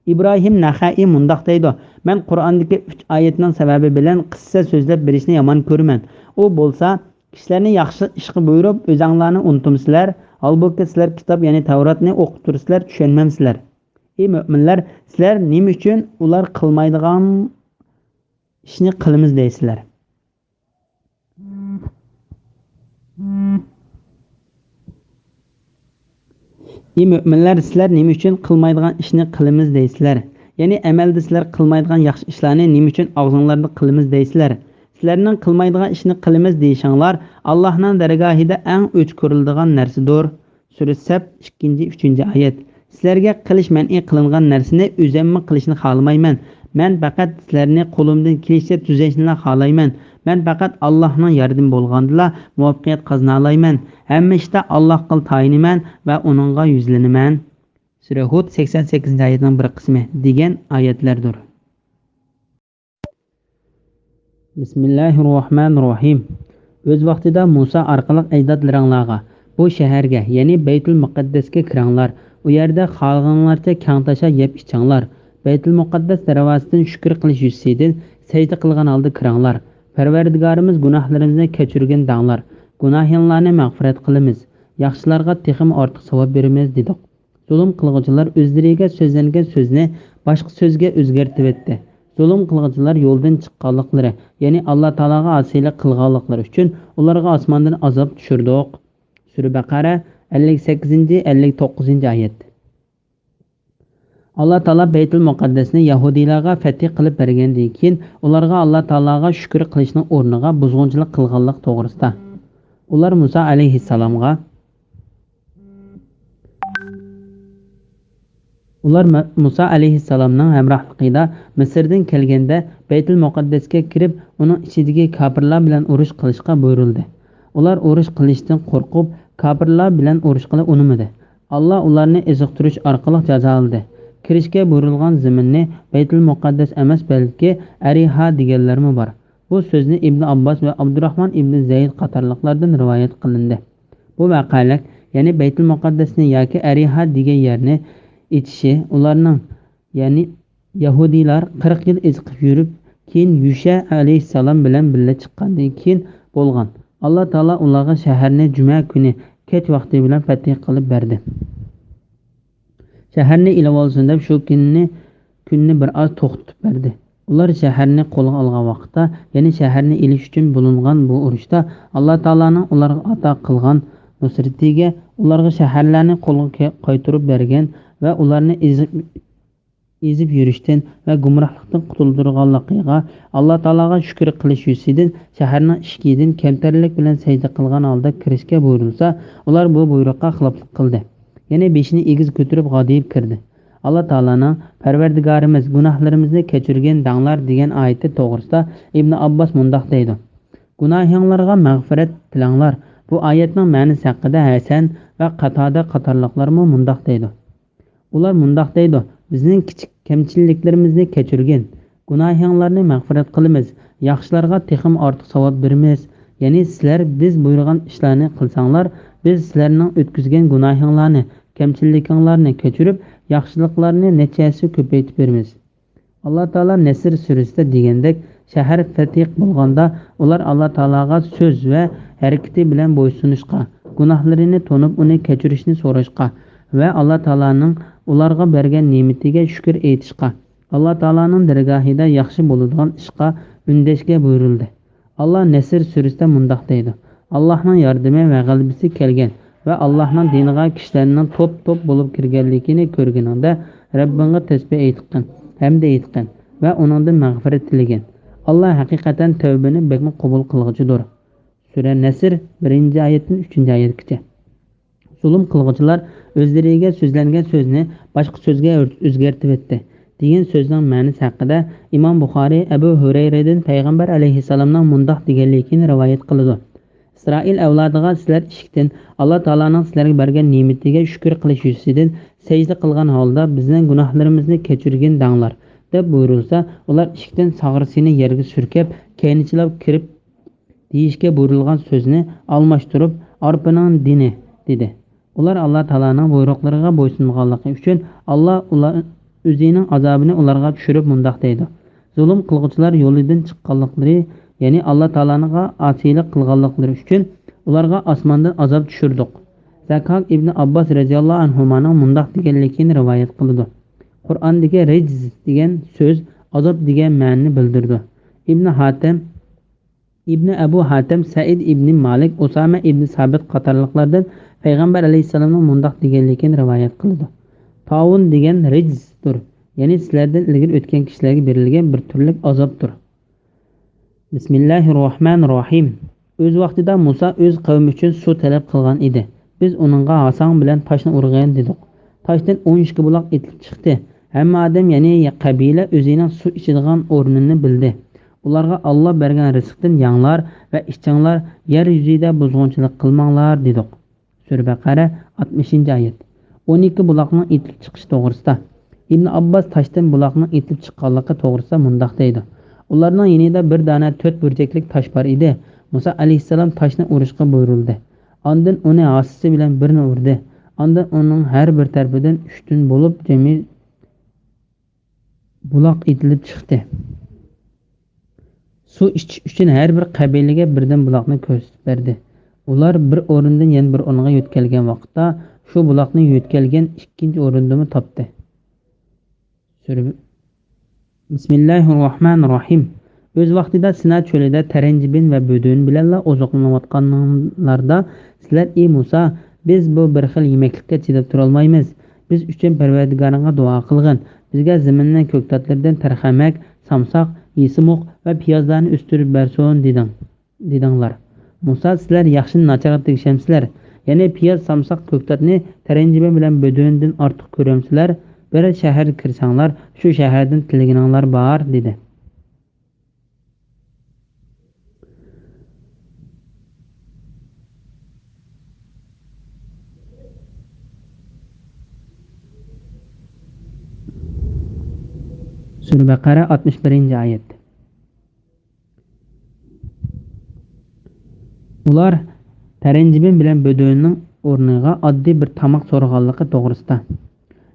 ئىبراھىم نەخەئى مۇنداق دەيدۇ: مەن قۇرئاندىكى ئۈچ ئايەتنىڭ سەۋەبى بىلەن قىسسە سۆزلەپ بېرىشنى يامان كۆرىمەن. ئۇ بولسا، كىشىلەرنى ياخشى ئىشقا بۇيرۇپ، ئۆزەڭلارنى ئۇنتۇمسىلەر، ھالبۇكى سىلەر كىتاب، يەنى تەۋراتنى ئوقۇپ تۇرىسىلەر، چۈشەنمەمسىلەر. ئى مۆمىنلەر، سىلەر نېمە ئۈچۈن ئۇلار قىلمايدىغان ئىشنى قىلىمىز دەيسىلەر؟ ئى مۆمىنلەر، سىلەر نېمە ئۈچۈن قىلمايدىغان ئىشنى قىلىمىز دەيسىلەر؟ يەنى ئەمەلدە سىلەر قىلمايدىغان ياخشى ئىشلارنى نېمە ئۈچۈن ئاغزىڭلاردا قىلىمىز دەيسىلەر؟ سىلەرنىڭ قىلمايدىغان ئىشنى قىلىمىز دېيىشىڭلار ئاللاھنىڭ دەرگاھىدا ئەڭ ئۆچ كۆرۈلىدىغان نەرسىدۇر. سۈرە سەپ، ئىككىنچى، ئۈچىنچى ئايەت. سىلەرگە قىلىش مەنئى قىلىنغان نەرسىنى ئۆزەممۇ قىلىشنى خالىمايمەن. مەن پەقەت سىلەرنى قولۇمدىن كېلىشىچە تۈزەشنىلا خالايمەن. مەن پەقەت ئاللاھنىڭ ياردىمى بولغاندىلا مۇۋەپپەقىيەت قازىنالايمەن. ھەممە ئىشتا ئاللاھقىلا تايىنىمەن ۋە ئۇنىڭغا يۈزلىنىمەن. سۈرە ھۇد، سەكسەن سەككىزىنچى ئايەتنىڭ بىر قىسمى دېگەن ئايەتلەردۇر. بىسمىللاھىررەھمانىررەھىم. ئۆز ۋاقتىدا مۇسا ئارقىلىق ئەجدادلىرىڭلارغا، بۇ شەھەرگە، يەنى بەيتۇل مۇقەددەسكە كىرىڭلار، ئۇ يەردە خالىغىنىڭلارچە كەڭ تاشا يەپ ئىچىڭلار. بەيتۇل مۇقەددەس دەرۋازىسىدىن شۈكۈر قىلىش يۈزىسىدىن سەجدە قىلغان ھالدا كىرىڭلار. پەرۋەردىگارىمىز، گۇناھلىرىمىزنى كەچۈرگىن دەڭلار، گۇناھىڭلارنى مەغپىرەت قىلىمىز، ياخشىلارغا تېخىمۇ ئارتۇق ساۋاب بېرىمىز، دېدۇق. زۇلۇم قىلغۇچىلار ئۆزلىرىگە سۆزلەنگەن سۆزنى باشقا سۆزگە ئۆزگەرتىۋەتتى. زۇلۇم قىلغۇچىلار يولدىن چىققانلىقلىرى، يەنى ئاللا تائالاغا ئاسىيلىق قىلغانلىقلىرى ئۈچۈن ئۇلارغا ئاسماندىن ئازاب چۈشۈردۇق. سۈرە بەقەرە، ئەللىك سەككىزىنچى، ئەللىك توققۇزىنچى ئايەت. ئاللا تائالا بەيتۇل مۇقەددەسنى يەھۇدىيلارغا فەتھى قىلىپ بەرگەندىن كېيىن، ئۇلارغا ئاللا تائالاغا شۈكۈر قىلىشنىڭ ئورنىغا بۇزغۇنچىلىق قىلغانلىق توغرىسىدا. ئۇلار مۇسا ئەلەيھىسسالامغا، ئۇلار مە-، مۇسا ئەلەيھىسسالامنىڭ ھەمراھلىقىدا مىسىردىن كەلگەندە، بەيتۇل مۇقەددەسكە كىرىپ، ئۇنىڭ ئىچىدىكى كاپىرلار بىلەن ئۇرۇش قىلىشقا بۇيرۇلدى. ئۇلار ئۇرۇش قىلىشتىن قورقۇپ، كاپىرلار بىلەن ئۇرۇشقىلى ئۇنىمىدى. ئاللا ئۇلارنى ئېزىقتۇرۇش ئارقىلىق جازالىدى. كىرىشكە بۇيرۇلغان زېمىننى بەيتۇل مۇقەددەس ئەمەس، بەلكى ئەرىھا دېگەنلەرمۇ بار. بۇ سۆزنى ئىبن ئابباس ۋە ئابدۇراخمان ئىبن زەيد قاتارلىقلاردىن رىۋايەت قىلىندى. بۇ ۋەقەلىك، يەنى بەيتۇل مۇقەددەسنى ياكى ئەرىھا دېگەن يەرنى ئېچىشى ئۇلارنىڭ، يەنى يەھۇدىيلار قىرىق يىل ئېزىقىپ يۈرۈپ، كېيىن يۈشە ئەلەيھىسسالام بىلەن بىللە چىققاندىن كېيىن بولغان. ئاللا تائالا ئۇلارغا شەھەرنى جۈمە كۈنى كەچ ۋاقتى بىلەن پەتھى قىلىپ بەردى. شەھەرنى ئېلىۋالسۇن دەپ شۇ كۈننى، كۈننى بىر ئاز توختىتىپ بەردى. ئۇلار شەھەرنى قولغا ئالغان ۋاقىتتا، يەنى شەھەرنى ئېلىش ئۈچۈن بولۇنغان بۇ ئۇرۇشتا ئاللا تائالانىڭ ئۇلارغا ئاتا قىلغان نۇسرىتىگە، ئۇلارغا شەھەرلەرنى قولغا كە-، قايتۇرۇپ بەرگەن ۋە ئۇلارنى ئېزىپ، ئېزىپ يۈرۈشتىن ۋە گۇمراھلىقتىن قۇتۇلدۇرغانلىقىغا ئاللا تائالاغا شۈكۈر قىلىش يۈزىسىدىن شەھەرنىڭ ئىشىكىدىن كەمتەرلىك بىلەن سەجدە قىلغان ھالدا كىرىشكە بۇيرۇلسا، ئۇلار بۇ بۇيرۇققا خىلاپلىق قىلدى. يەنى بېشىنى ئېگىز كۆتۈرۈپ غادىيىپ كىردى. ئاللا تائالانىڭ، پەرۋەردىگارىمىز، گۇناھلىرىمىزنى كەچۈرگىن دەڭلار دېگەن ئايىتى توغرىسىدا ئىبن ئابباس مۇنداق دەيدۇ: گۇناھىڭلارغا مەغپىرەت تىلەڭلار. بۇ ئايەتنىڭ مەنىسى ھەققىدە ھەسەن ۋە قاتادە قاتارلىقلارمۇ مۇنداق دەيدۇ. ئۇلار مۇنداق دەيدۇ: بىزنىڭ كىچىك كەمچىللىكلىرىمىزنى كەچۈرگىن، گۇناھىڭلارنى مەغپىرەت قىلىمىز، ياخشىلارغا تېخىمۇ ئارتۇق ساۋاب بېرىمىز. يەنى سىلەر بىز بۇيرۇغان ئىشلارنى قىلساڭلار، بىز سىلەرنىڭ ئۆتكۈزگەن گۇناھىڭلارنى، كەمچىللىكىڭلارنى كەچۈرۈپ، ياخشىلىقلارنى نەچچە ھەسسە كۆپەيتىپ بېرىمىز. ئاللا تائالا نەسر سۈرىسىدە دېگەندەك، شەھەر فەتھى بولغاندا، ئۇلار ئاللا تائالاغا سۆز ۋە ھەرىكىتى بىلەن بويسۇنۇشقا، گۇناھلىرىنى تونۇپ، ئۇنى كەچۈرۈشنى سوراشقا ۋە ئاللا تائالانىڭ ئۇلارغا بەرگەن نېمىتىگە شۈكۈر ئېيتىشقا، ئاللا تائالانىڭ دەرگاھىدا ياخشى بولىدىغان ئىشقا ئۈندەشكە بۇيرۇلدى. ئاللا نەسر سۈرىسىدە مۇنداق دەيدۇ: ئاللاھنىڭ ياردىمى ۋە غەلىبىسى كەلگەن ۋە ئاللاھنىڭ دىنىغا كىشىلەرنىڭ توپ-توپ بولۇپ كىرگەنلىكىنى كۆرگىنىڭدە، رەببىڭگە تەسبىھ ئېيتقىن، ھەمدە ئېيتقىن ۋە ئۇنىڭدىن مەغپىرەت تىلىگىن. ئاللا ھەقىقەتەن تەۋبىنى بەكمۇ قوبۇل قىلغۇچىدۇر. سۈرە نەسر، بىرىنچى ئايەتتىن ئۈچىنچى ئايەتكىچە. زۇلۇم قىلغۇچىلار ئۆزلىرىگە سۆزلەنگەن سۆزنى باشقا سۆزگە ئۆزگەرتىۋەتتى، دېگەن سۆزنىڭ مەنىسى ھەققىدە ئىمام بۇخارىي ئەبۇ ھۇرەيرىدىن پەيغەمبەر ئەلەيھىسسالامنىڭ مۇنداق دېگەنلىكىنى رىۋايەت قىلىدۇ: ئىسرائىل ئەۋلادىغا سىلەر ئىشىكتىن، ئاللا تائالانىڭ سىلەرگە بەرگەن نېمىتىگە شۈكۈر قىلىش يۈزىسىدىن سەجدە قىلغان ھالدا، بىزنىڭ گۇناھلىرىمىزنى كەچۈرگىن دەڭلار، دەپ بۇيرۇلسا، ئۇلار ئىشىكتىن ساغرىسىنى يەرگە سۈركەپ، كەينىچىلاپ كىرىپ، دېيىشكە بۇيرۇلغان سۆزنى ئالماشتۇرۇپ، ئارپىنىڭ دېنى، دېدى. ئۇلار ئاللا تائالانىڭ بۇيرۇقلىرىغا بويسۇنمىغانلىقى ئۈچۈن، ئاللا ئۇلار ئۆزىنىڭ ئازابىنى ئۇلارغا چۈشۈرۈپ مۇنداق دەيدۇ: زۇلۇم قىلغۇچىلار يولىدىن چىققانلىقلىرى، يەنى ئاللا تائالانىڭغا ئاسىيلىق قىلغانلىقلىرى ئۈچۈن ئۇلارغا ئاسماندىن ئازاب چۈشۈردۇق. زەكاك ئىبنى ئابباس رەزىياللاھۇ ئەنھۇمانىڭ مۇنداق دېگەنلىكىنى رىۋايەت قىلىدۇ: قۇرئاندىكى رىجز دېگەن سۆز ئازاب دېگەن مەنىنى بىلدۈرىدۇ. ئىبنى ھاتەم، ئىبنى ئەبۇ ھاتەم، سەئىد ئىبنى مالىك، ئۇسامە ئىبنى سابىت قاتارلىقلاردىن پەيغەمبەر ئەلەيھىسسالامنىڭ مۇنداق دېگەنلىكىنى رىۋايەت قىلىدۇ: تاۋۇن دېگەن رىجزدۇر، يەنى سىلەردىن ئىلگىرى ئۆتكەن كىشىلەرگە بېرىلگەن بىر تۈرلۈك ئازابتۇر. بىسمىللاھىررەھمانىررەھىم. ئۆز ۋاقتىدا مۇسا ئۆز قەۋمى ئۈچۈن سۇ تەلەپ قىلغان ئىدى. بىز ئۇنىڭغا ھاساڭ بىلەن تاشنى ئۇرغىن دېدۇق. تاشتىن ئون ئىككى بۇلاق ئېتىلىپ چىقتى. ھەممە ئادەم، يەنى قەبىلە ئۆزىنىڭ سۇ ئىچىدىغان ئورنىنى بىلدى. ئۇلارغا ئاللا بەرگەن رىزىقتىن يەڭلار ۋە ئىچىڭلار، يەر يۈزىدە بۇزغۇنچىلىق قىلماڭلار دېدۇق. سۈرە بەقەرە، ئاتمىشىنچى ئايەت. ئون ئىككى بۇلاقنىڭ ئېتىلىپ چىقىشى توغرىسىدا. ئىبن ئابباس تاشتىن بۇلاقنىڭ ئېتىلىپ چىققانلىقى توغرىسىدا مۇنداق دەيدۇ: ئۇلارنىڭ يېنىدا بىر دانە تۆت بۇرجەكلىك تاش بار ئىدى. مۇسا ئەلەيھىسسالام تاشنى ئۇرۇشقا بۇيرۇلدى. ئاندىن ئۇنى ھاسىسى بىلەن بىرنى ئۇردى. ئاندىن ئۇنىڭ ھەر بىر تەرىپىدىن ئۈچتىن بولۇپ جەمئىي بۇلاق ئېتىلىپ چىقتى. سۇ ئىچىش ئۈچۈن ھەر بىر قەبىلىگە بىردىن بۇلاقنى كۆرسىتىپ بەردى. ئۇلار بىر ئورۇندىن يەنە بىر ئورۇنغا يۆتكەلگەن ۋاقىتتا، شۇ بۇلاقنى يۆتكەلگەن ئىككىنچى ئورۇندىمۇ تاپتى. سۈرە بىسمىللاھىررەھمانىررەھىم. ئۆز ۋاقتىدا سىنا چۆلىدە تەرەنجىبىن ۋە بۆدۈن بىلەنلا ئوزۇقلىنىۋاتقانلاردا سىلەر: «ئى مۇسا، بىز بۇ بىر خىل يېمەكلىككە چىداپ تۇرالمايمىز. بىز ئۈچۈن پەرۋەردىگارىڭغا دۇئا قىلغىن. بىزگە زېمىننىڭ كۆكتاتلىرىدىن تەرخەمەك، سامساق، يېسىمۇق ۋە پىيازلارنى ئۆستۈرۈپ بەرسۇن» دېدىڭ. دېدىڭلار. مۇسا: «سىلەر ياخشىنى ناچارغا تېگىشەمسىلەر؟ يەنى پىياز، سامساق، كۆكتاتنى تەرەنجىبىن بىلەن بۆدۈندىن ئارتۇق كۆرەمسىلەر؟ بىرەر شەھەرگە كىرسەڭلار، شۇ شەھەردىن تىلىگىنىڭلار بار» دېدى. سۈرە بەقەرە، ئاتمىش بىرىنچى ئايەت. ئۇلار تەرەنجىبىن بىلەن بۆدۈننىڭ ئورنىغا ئاددىي بىر تاماق سورىغانلىقى توغرىسىدا.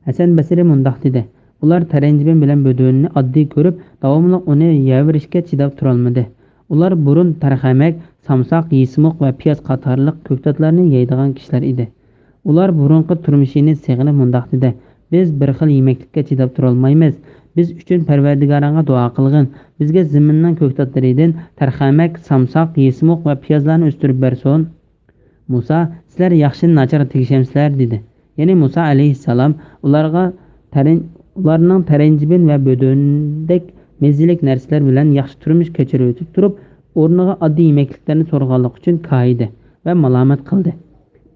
ھەسەن بەسرى مۇنداق دېدى: «ئۇلار تەرەنجىبىن بىلەن بۆدۈننى ئاددىي كۆرۈپ، داۋاملىق ئۇنى يەۋېرىشكە چىداپ تۇرالمىدى. ئۇلار بۇرۇن تەرخەمەك، سامساق، يېسىمۇق ۋە پىياز قاتارلىق كۆكتاتلارنى يەيدىغان كىشىلەر ئىدى. ئۇلار بۇرۇنقى تۇرمۇشىنى سېغىنىپ مۇنداق دېدى: بىز بىر خىل يېمەكلىككە چىداپ تۇرالمايمىز. بىز ئۈچۈن پەرۋەردىگارىڭغا دۇئا قىلغىن. بىزگە زېمىننىڭ كۆكتاتلىرىدىن تەرخەمەك، سامساق، يېسىمۇق ۋە پىيازلارنى ئۆستۈرۈپ بەرسۇن.» مۇسا: «سىلەر ياخشىنى ناچارغا تېگىشەمسىلەر؟» دېدى. يەنى مۇسا ئەلەيھىسسالام ئۇلارغا تەرەن-، ئۇلارنىڭ تەرەنجىبىن ۋە بۆدۈندەك مەززىلىك نەرسىلەر بىلەن ياخشى تۇرمۇش كەچۈرۈۋېتىپ تۇرۇپ، ئورنىغا ئاددىي يېمەكلىكلەرنى سورىغانلىقى ئۈچۈن كايىدى ۋە مالامەت قىلدى.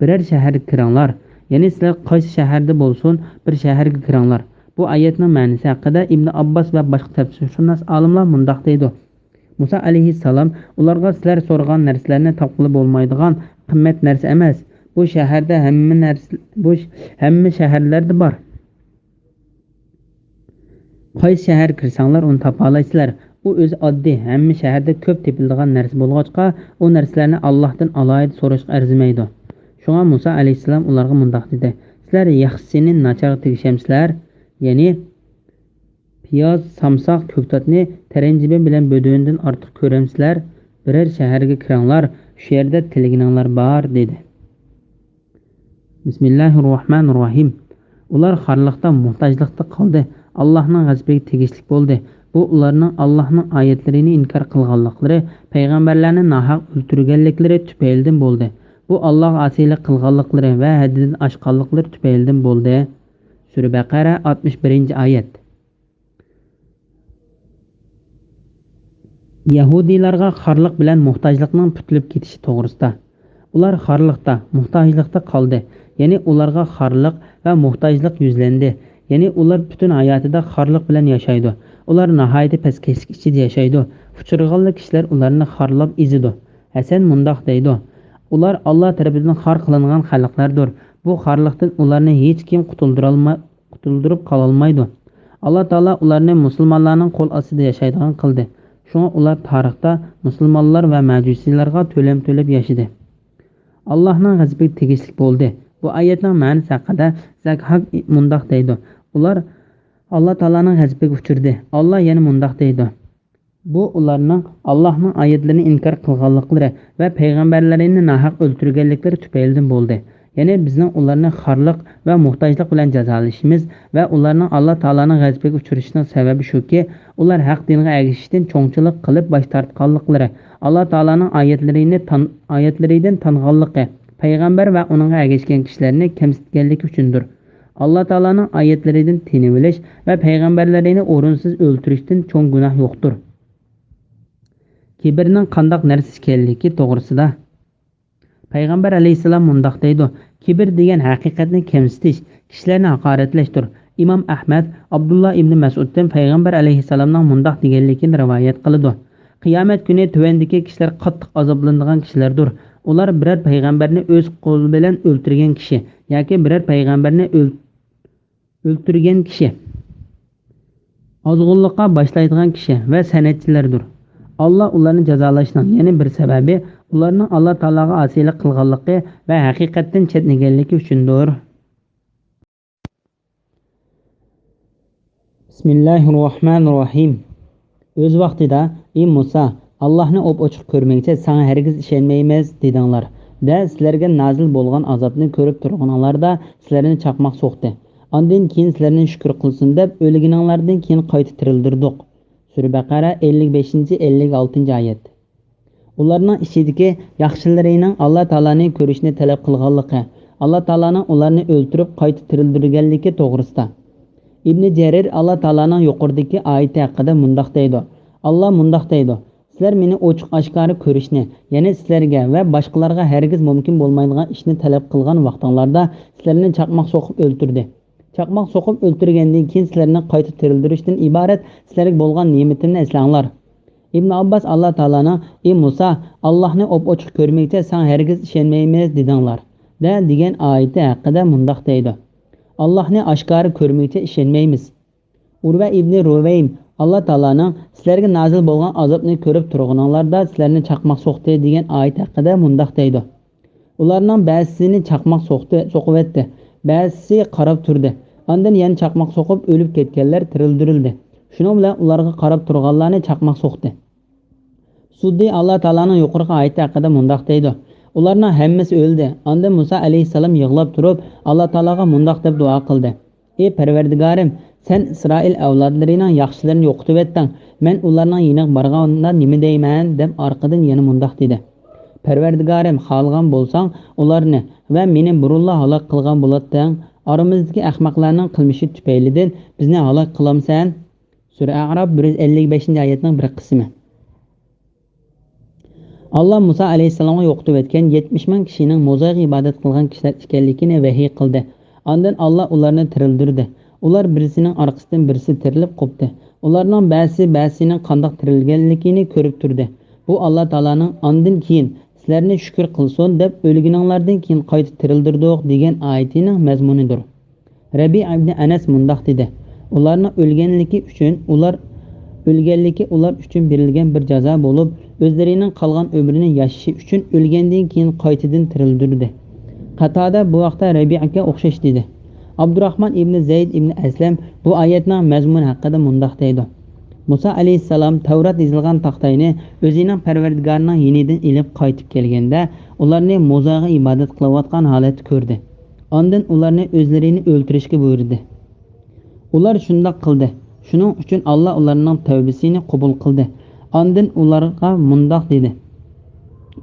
«بىرەر شەھەرگە كىرىڭلار، يەنى سىلەر قايسى شەھەردە بولسۇن، بىر شەھەرگە كىرىڭلار.» بۇ ئايەتنىڭ مەنىسى ھەققىدە ئىبنى ئابباس ۋە باشقا تەپسىرشۇناس ئالىملار مۇنداق دەيدۇ: مۇسا ئەلەيھىسسالام ئۇلارغا: «سىلەر سورىغان نەرسىلەرنى تاپقىلى بولمايدىغان قىممەت نەرسە ئەمەس. بۇ شەھەردە ھەممە نەرسە، بۇ ش-، ھەممە شەھەرلەردە بار. قايسى شەھەرگە كىرسەڭلار، ئۇنى تاپالايسىلەر. ئۇ ئۆزى ئاددىي، ھەممە شەھەردە كۆپ تېپىلىدىغان نەرسە بولغاچقا، ئۇ نەرسىلەرنى ئاللاھتىن ئالاھىدە سوراشقا ئەرزىمەيدۇ. شۇڭا مۇسا ئەلەيھىسسالام ئۇلارغا مۇنداق دېدى: سىلەر ياخشىنى ناچارغا تېگىشەمسىلەر؟» يەنى پىياز، سامساق، كۆكتاتنى تەرەنجىبىن بىلەن بۆدۈندىن ئارتۇق كۆرەمسىلەر؟ بىرەر شەھەرگە كىرىڭلار، شۇ يەردە تىلىگىنىڭلار بار، دېدى. بىسمىللاھىررەھمانىررەھىم. ئۇلار خارلىقتا، موھتاجلىقتا قالدى. ئاللاھنىڭ غەزىپىگە تېگىشلىك بولدى. بۇ ئۇلارنىڭ ئاللاھنىڭ ئايەتلىرىنى ئىنكار قىلغانلىقلىرى، پەيغەمبەرلەرنى ناھەق ئۆلتۈرگەنلىكلىرى تۈپەيلىدىن بولدى. بۇ ئاللاھقا ئاسىيلىق قىلغانلىقلىرى ۋە ھەددىدىن ئاشقانلىقلىرى تۈپەيلىدىن بولدى. سۈرە بەقەرە، ئاتمىش بىرىنچى ئايەت. يەھۇدىيلارغا خارلىق بىلەن موھتاجلىقنىڭ پۈتۈلۈپ كېتىشى توغرىسىدا. ئۇلار خارلىقتا، موھتاجلىقتا قالدى. يەنى ئۇلارغا خارلىق ۋە موھتاجلىق يۈزلەندى. يەنى ئۇلار پۈتۈن ھاياتىدا خارلىق بىلەن ياشايدۇ. ئۇلار ناھايىتى پەسكەشلىك ئىچىدە ياشايدۇ. ئۇچرىغانلا كىشىلەر ئۇلارنى خارلاپ ئېزىدۇ. ھەسەن مۇنداق دەيدۇ: ئۇلار ئاللا تەرىپىدىن خار قىلىنغان خەلقلەردۇر. بۇ خارلىقتىن ئۇلارنى ھېچكىم قۇتۇلدۇرالماي، قۇتۇلدۇرۇپ قالالمايدۇ. ئاللا تائالا ئۇلارنى مۇسۇلمانلارنىڭ قول ئاستىدا ياشايدىغان قىلدى. شۇڭا ئۇلار تارىختا مۇسۇلمانلار ۋە مەجۇسىيلارغا تۆلەم تۆلەپ ياشىدى. ئاللاھنىڭ غەزىپىگە تېگىشلىك بولدى. بۇ ئايەتنىڭ مەنىسى ھەققىدە زەكھاك مۇنداق دەيدۇ: ئۇلار ئاللا تائالانىڭ غەزىپىگە ئۇچرىدى. ئاللا يەنە مۇنداق دەيدۇ: بۇ ئۇلارنىڭ ئاللاھنىڭ ئايەتلىرىنى ئىنكار قىلغانلىقلىرى ۋە پەيغەمبەرلىرىنى ناھەق ئۆلتۈرگەنلىكلىرى تۈپەيلىدىن بولدى. يەنى بىزنىڭ ئۇلارنى خارلىق ۋە موھتاجلىق بىلەن جازالىشىمىز ۋە ئۇلارنىڭ ئاللا تائالانىڭ غەزىپىگە ئۇچرىشىنىڭ سەۋەبى شۇكى، ئۇلار ھەق دىنغا ئەگىشىشتىن چوڭچىلىق قىلىپ باش تارتقانلىقلىرى، ئاللا تائالانىڭ ئايەتلىرىنى تان-، ئايەتلىرىدىن تانغانلىقى، پەيغەمبەر ۋە ئۇنىڭغا ئەگەشكەن كىشىلەرنى كەمسىتكەنلىكى ئۈچۈندۇر. ئاللا تائالانىڭ ئايەتلىرىدىن تېنىۋېلىش ۋە پەيغەمبەرلىرىنى ئورۇنسىز ئۆلتۈرۈشتىن چوڭ گۇناھ يوقتۇر. كىبىرنىڭ قانداق نەرسە ئىكەنلىكى توغرىسىدا. پەيغەمبەر ئەلەيھىسسالام مۇنداق دەيدۇ: كىبىر دېگەن ھەقىقەتنى كەمسىتىش، كىشىلەرنى ھاقارەتلەشتۇر. ئىمام ئەھمەد ئابدۇللا ئىبنى مەسئۇدتىن پەيغەمبەر ئەلەيھىسسالامنىڭ مۇنداق دېگەنلىكىنى رىۋايەت قىلىدۇ: قىيامەت كۈنى تۆۋەندىكى كىشىلەر قاتتىق ئازابلىنىدىغان كىشىلەردۇر. ئۇلار بىرەر پەيغەمبەرنى ئۆز قولى بىلەن ئۆلتۈرگەن كىشى ياكى بىرەر پەيغەمبەرنى ئۆل-، ئۆلتۈرگەن كىشى، ئازغۇنلۇققا باشلايدىغان كىشى ۋە سەنئەتچىلەردۇر. ئاللا ئۇلارنى جازالاشنىڭ يەنە بىر سەۋەبى ئۇلارنىڭ ئاللا تائالاغا ئاسىيلىق قىلغانلىقى ۋە ھەقىقەتتىن چەتنىگەنلىكى ئۈچۈندۇر. بىسمىللاھىررەھمانىررەھىم. ئۆز ۋاقتىدا، ئى مۇسا، ئاللاھنى ئوپئوچۇق كۆرمىگۈچە ساڭا ھەرگىز ئىشەنمەيمىز، دېدىڭلار. دە، سىلەرگە نازىل بولغان ئازابنى كۆرۈپ تۇرغىنىڭلاردا سىلەرنى چاقماق سوقتى. ئاندىن كېيىن سىلەرنى شۈكۈر قىلسۇن دەپ ئۆلگىنىڭلاردىن كېيىن قايتا تىرىلدۈردۇق. سۈرە بەقەرە، ئەللىك بەشىنچى، ئەللىك ئالتىنچى ئايەت. ئۇلارنىڭ ئىچىدىكى ياخشىلىرىنىڭ ئاللا تائالانى كۆرۈشنى تەلەپ قىلغانلىقى، ئاللا تائالانىڭ ئۇلارنى ئۆلتۈرۈپ قايتا تىرىلدۈرگەنلىكى توغرىسىدا. ئىبنى جەرىر ئاللا تائالانىڭ يۇقىرىدىكى ئايىتى ھەققىدە مۇنداق دەيدۇ، ئاللا مۇنداق دەيدۇ، سىلەر مېنى ئوچۇق ئاشكارا كۆرۈشنى، يەنى سىلەرگە ۋە باشقىلارغا ھەرگىز مۇمكىن بولمايدىغان ئىشنى تەلەپ قىلغان ۋاقتىڭلاردا سىلەرنى چاقماق سوقۇپ ئۆلتۈردى. چاقماق سوقۇپ ئۆلتۈرگەندىن كېيىن سىلەرنى قايتا تىرىلدۈرۈشتىن ئىبارەت سىلەرگە بولغان نېمىتىمنى ئەسلەڭلار. ئىبن ئابباس ئاللا تائالانىڭ، ئى مۇسا، ئاللاھنى ئوپئوچۇق كۆرمىگۈچە ساڭا ھەرگىز ئىشەنمەيمىز، دېدىڭلار، دە، دېگەن ئايىتى ھەققىدە مۇنداق دەيدۇ، ئاللاھنى ئاشكارا كۆرمىگۈچە ئىشەنمەيمىز. ئۇرۋە ئىبنى رۇۋەيم ئاللا تائالانىڭ سىلەرگە نازىل بولغان ئازابنى كۆرۈپ تۇرغىنىڭلاردا سىلەرنى چاقماق سوقتى دېگەن ئايەت ھەققىدە مۇنداق دەيدۇ، ئۇلارنىڭ بەزىسىنى چاقماق سوقتى، سوقۇۋەتتى، بەزىسى قاراپ تۇردى، ئاندىن يەنە چاقماق سوقۇپ ئۆلۈپ كەتكەنلەر تىرىلدۈرۈلدى. شۇنىڭ بىلەن ئۇلارغا قاراپ تۇرغانلارنى چاقماق سوقتى. سۇددى ئاللا تائالانىڭ يۇقىرىقى ئايىتى ھەققىدە مۇنداق دەيدۇ، ئۇلارنىڭ ھەممىسى ئۆلدى. ئاندىن مۇسا ئەلەيھىسسالام يىغلاپ تۇرۇپ ئاللا تائالاغا مۇنداق دەپ دۇئا قىلدى، ئى پەرۋەردىگارىم، سەن ئىسرائىل ئەۋلادلىرىنىڭ ياخشىلىرىنى يوقىتىۋەتتىڭ، مەن ئۇلارنىڭ يېنىغا بارغاندا نېمە دەيمەن؟ دەپ ئارقىدىن يەنە مۇنداق دېدى، پەرۋەردىگارىم، خالىغان بولساڭ ئۇلارنى ۋە مېنى بۇرۇنلا ھالاك قىلغان بولاتتىڭ، ئارىمىزدىكى ئەخمەقلەرنىڭ قىلمىشى تۈپەيلىدىن بىزنى ھالاك قىلامسەن؟ سۈرە ئەئراپ، بىر يۈز ئەللىك بەشىنچى ئايەتنىڭ بىر قىسمى. ئاللا مۇسا ئەلەيھىسسالامغا يوقىتىۋەتكەن يەتمىش مىڭ كىشىنىڭ موزايغا ئىبادەت قىلغان كىشىلەر ئىكەنلىكىنى ۋەھىي قىلدى. ئاندىن ئاللا ئۇلارنى تىرىلدۈردى. ئۇلار بىرسىنىڭ ئارقىسىدىن بىرسى تىرىلىپ قوپتى. ئۇلارنىڭ بەزىسى بەزىسىنىڭ قانداق تىرىلگەنلىكىنى كۆرۈپ تۇردى. بۇ ئاللا تائالانىڭ ئاندىن كېيىن سىلەرنى شۈكۈر قىلسۇن دەپ ئۆلگىنىڭلاردىن كېيىن قايتا تىرىلدۈردۇق دېگەن ئايىتىنىڭ مەزمۇنىدۇر. رەبىئە ئىبنى ئەنەس مۇنداق دېدى، ئۇلارنىڭ ئۆلگەنلىكى ئۈچۈن، ئۇلار ئۆلگەنلىكى ئۇلار ئۈچۈن بېرىلگەن بىر جازا بولۇپ، ئۆزلىرىنىڭ قالغان ئۆمرىنى ياشىشى ئۈچۈن ئۆلگەندىن كېيىن قايتىدىن تىرىلدۈردى. قاتادە بۇ ھەقتە رەبىئەگە ئوخشاش دېدى. ئابدۇراخمان ئىبنى زەيد ئىبنى ئەسلەم بۇ ئايەتنىڭ مەزمۇنى ھەققىدە مۇنداق دەيدۇ، مۇسا ئەلەيھىسسالام تەۋرات يېزىلغان تاختاينى ئۆزىنىڭ پەرۋەردىگارىنىڭ يېنىدىن ئېلىپ قايتىپ كەلگەندە، ئۇلارنى موزاغا ئىبادەت قىلىۋاتقان ھالەتتە كۆردى. ئاندىن ئۇلارنى ئۆزلىرىنى ئۆلتۈرۈشكە بۇيرۇدى. ئۇلار شۇنداق قىلدى. شۇنىڭ ئۈچۈن ئاللا ئۇلارنىڭ تەۋبىسىنى قوبۇل قىلدى. ئاندىن ئۇلارغا مۇنداق دېدى،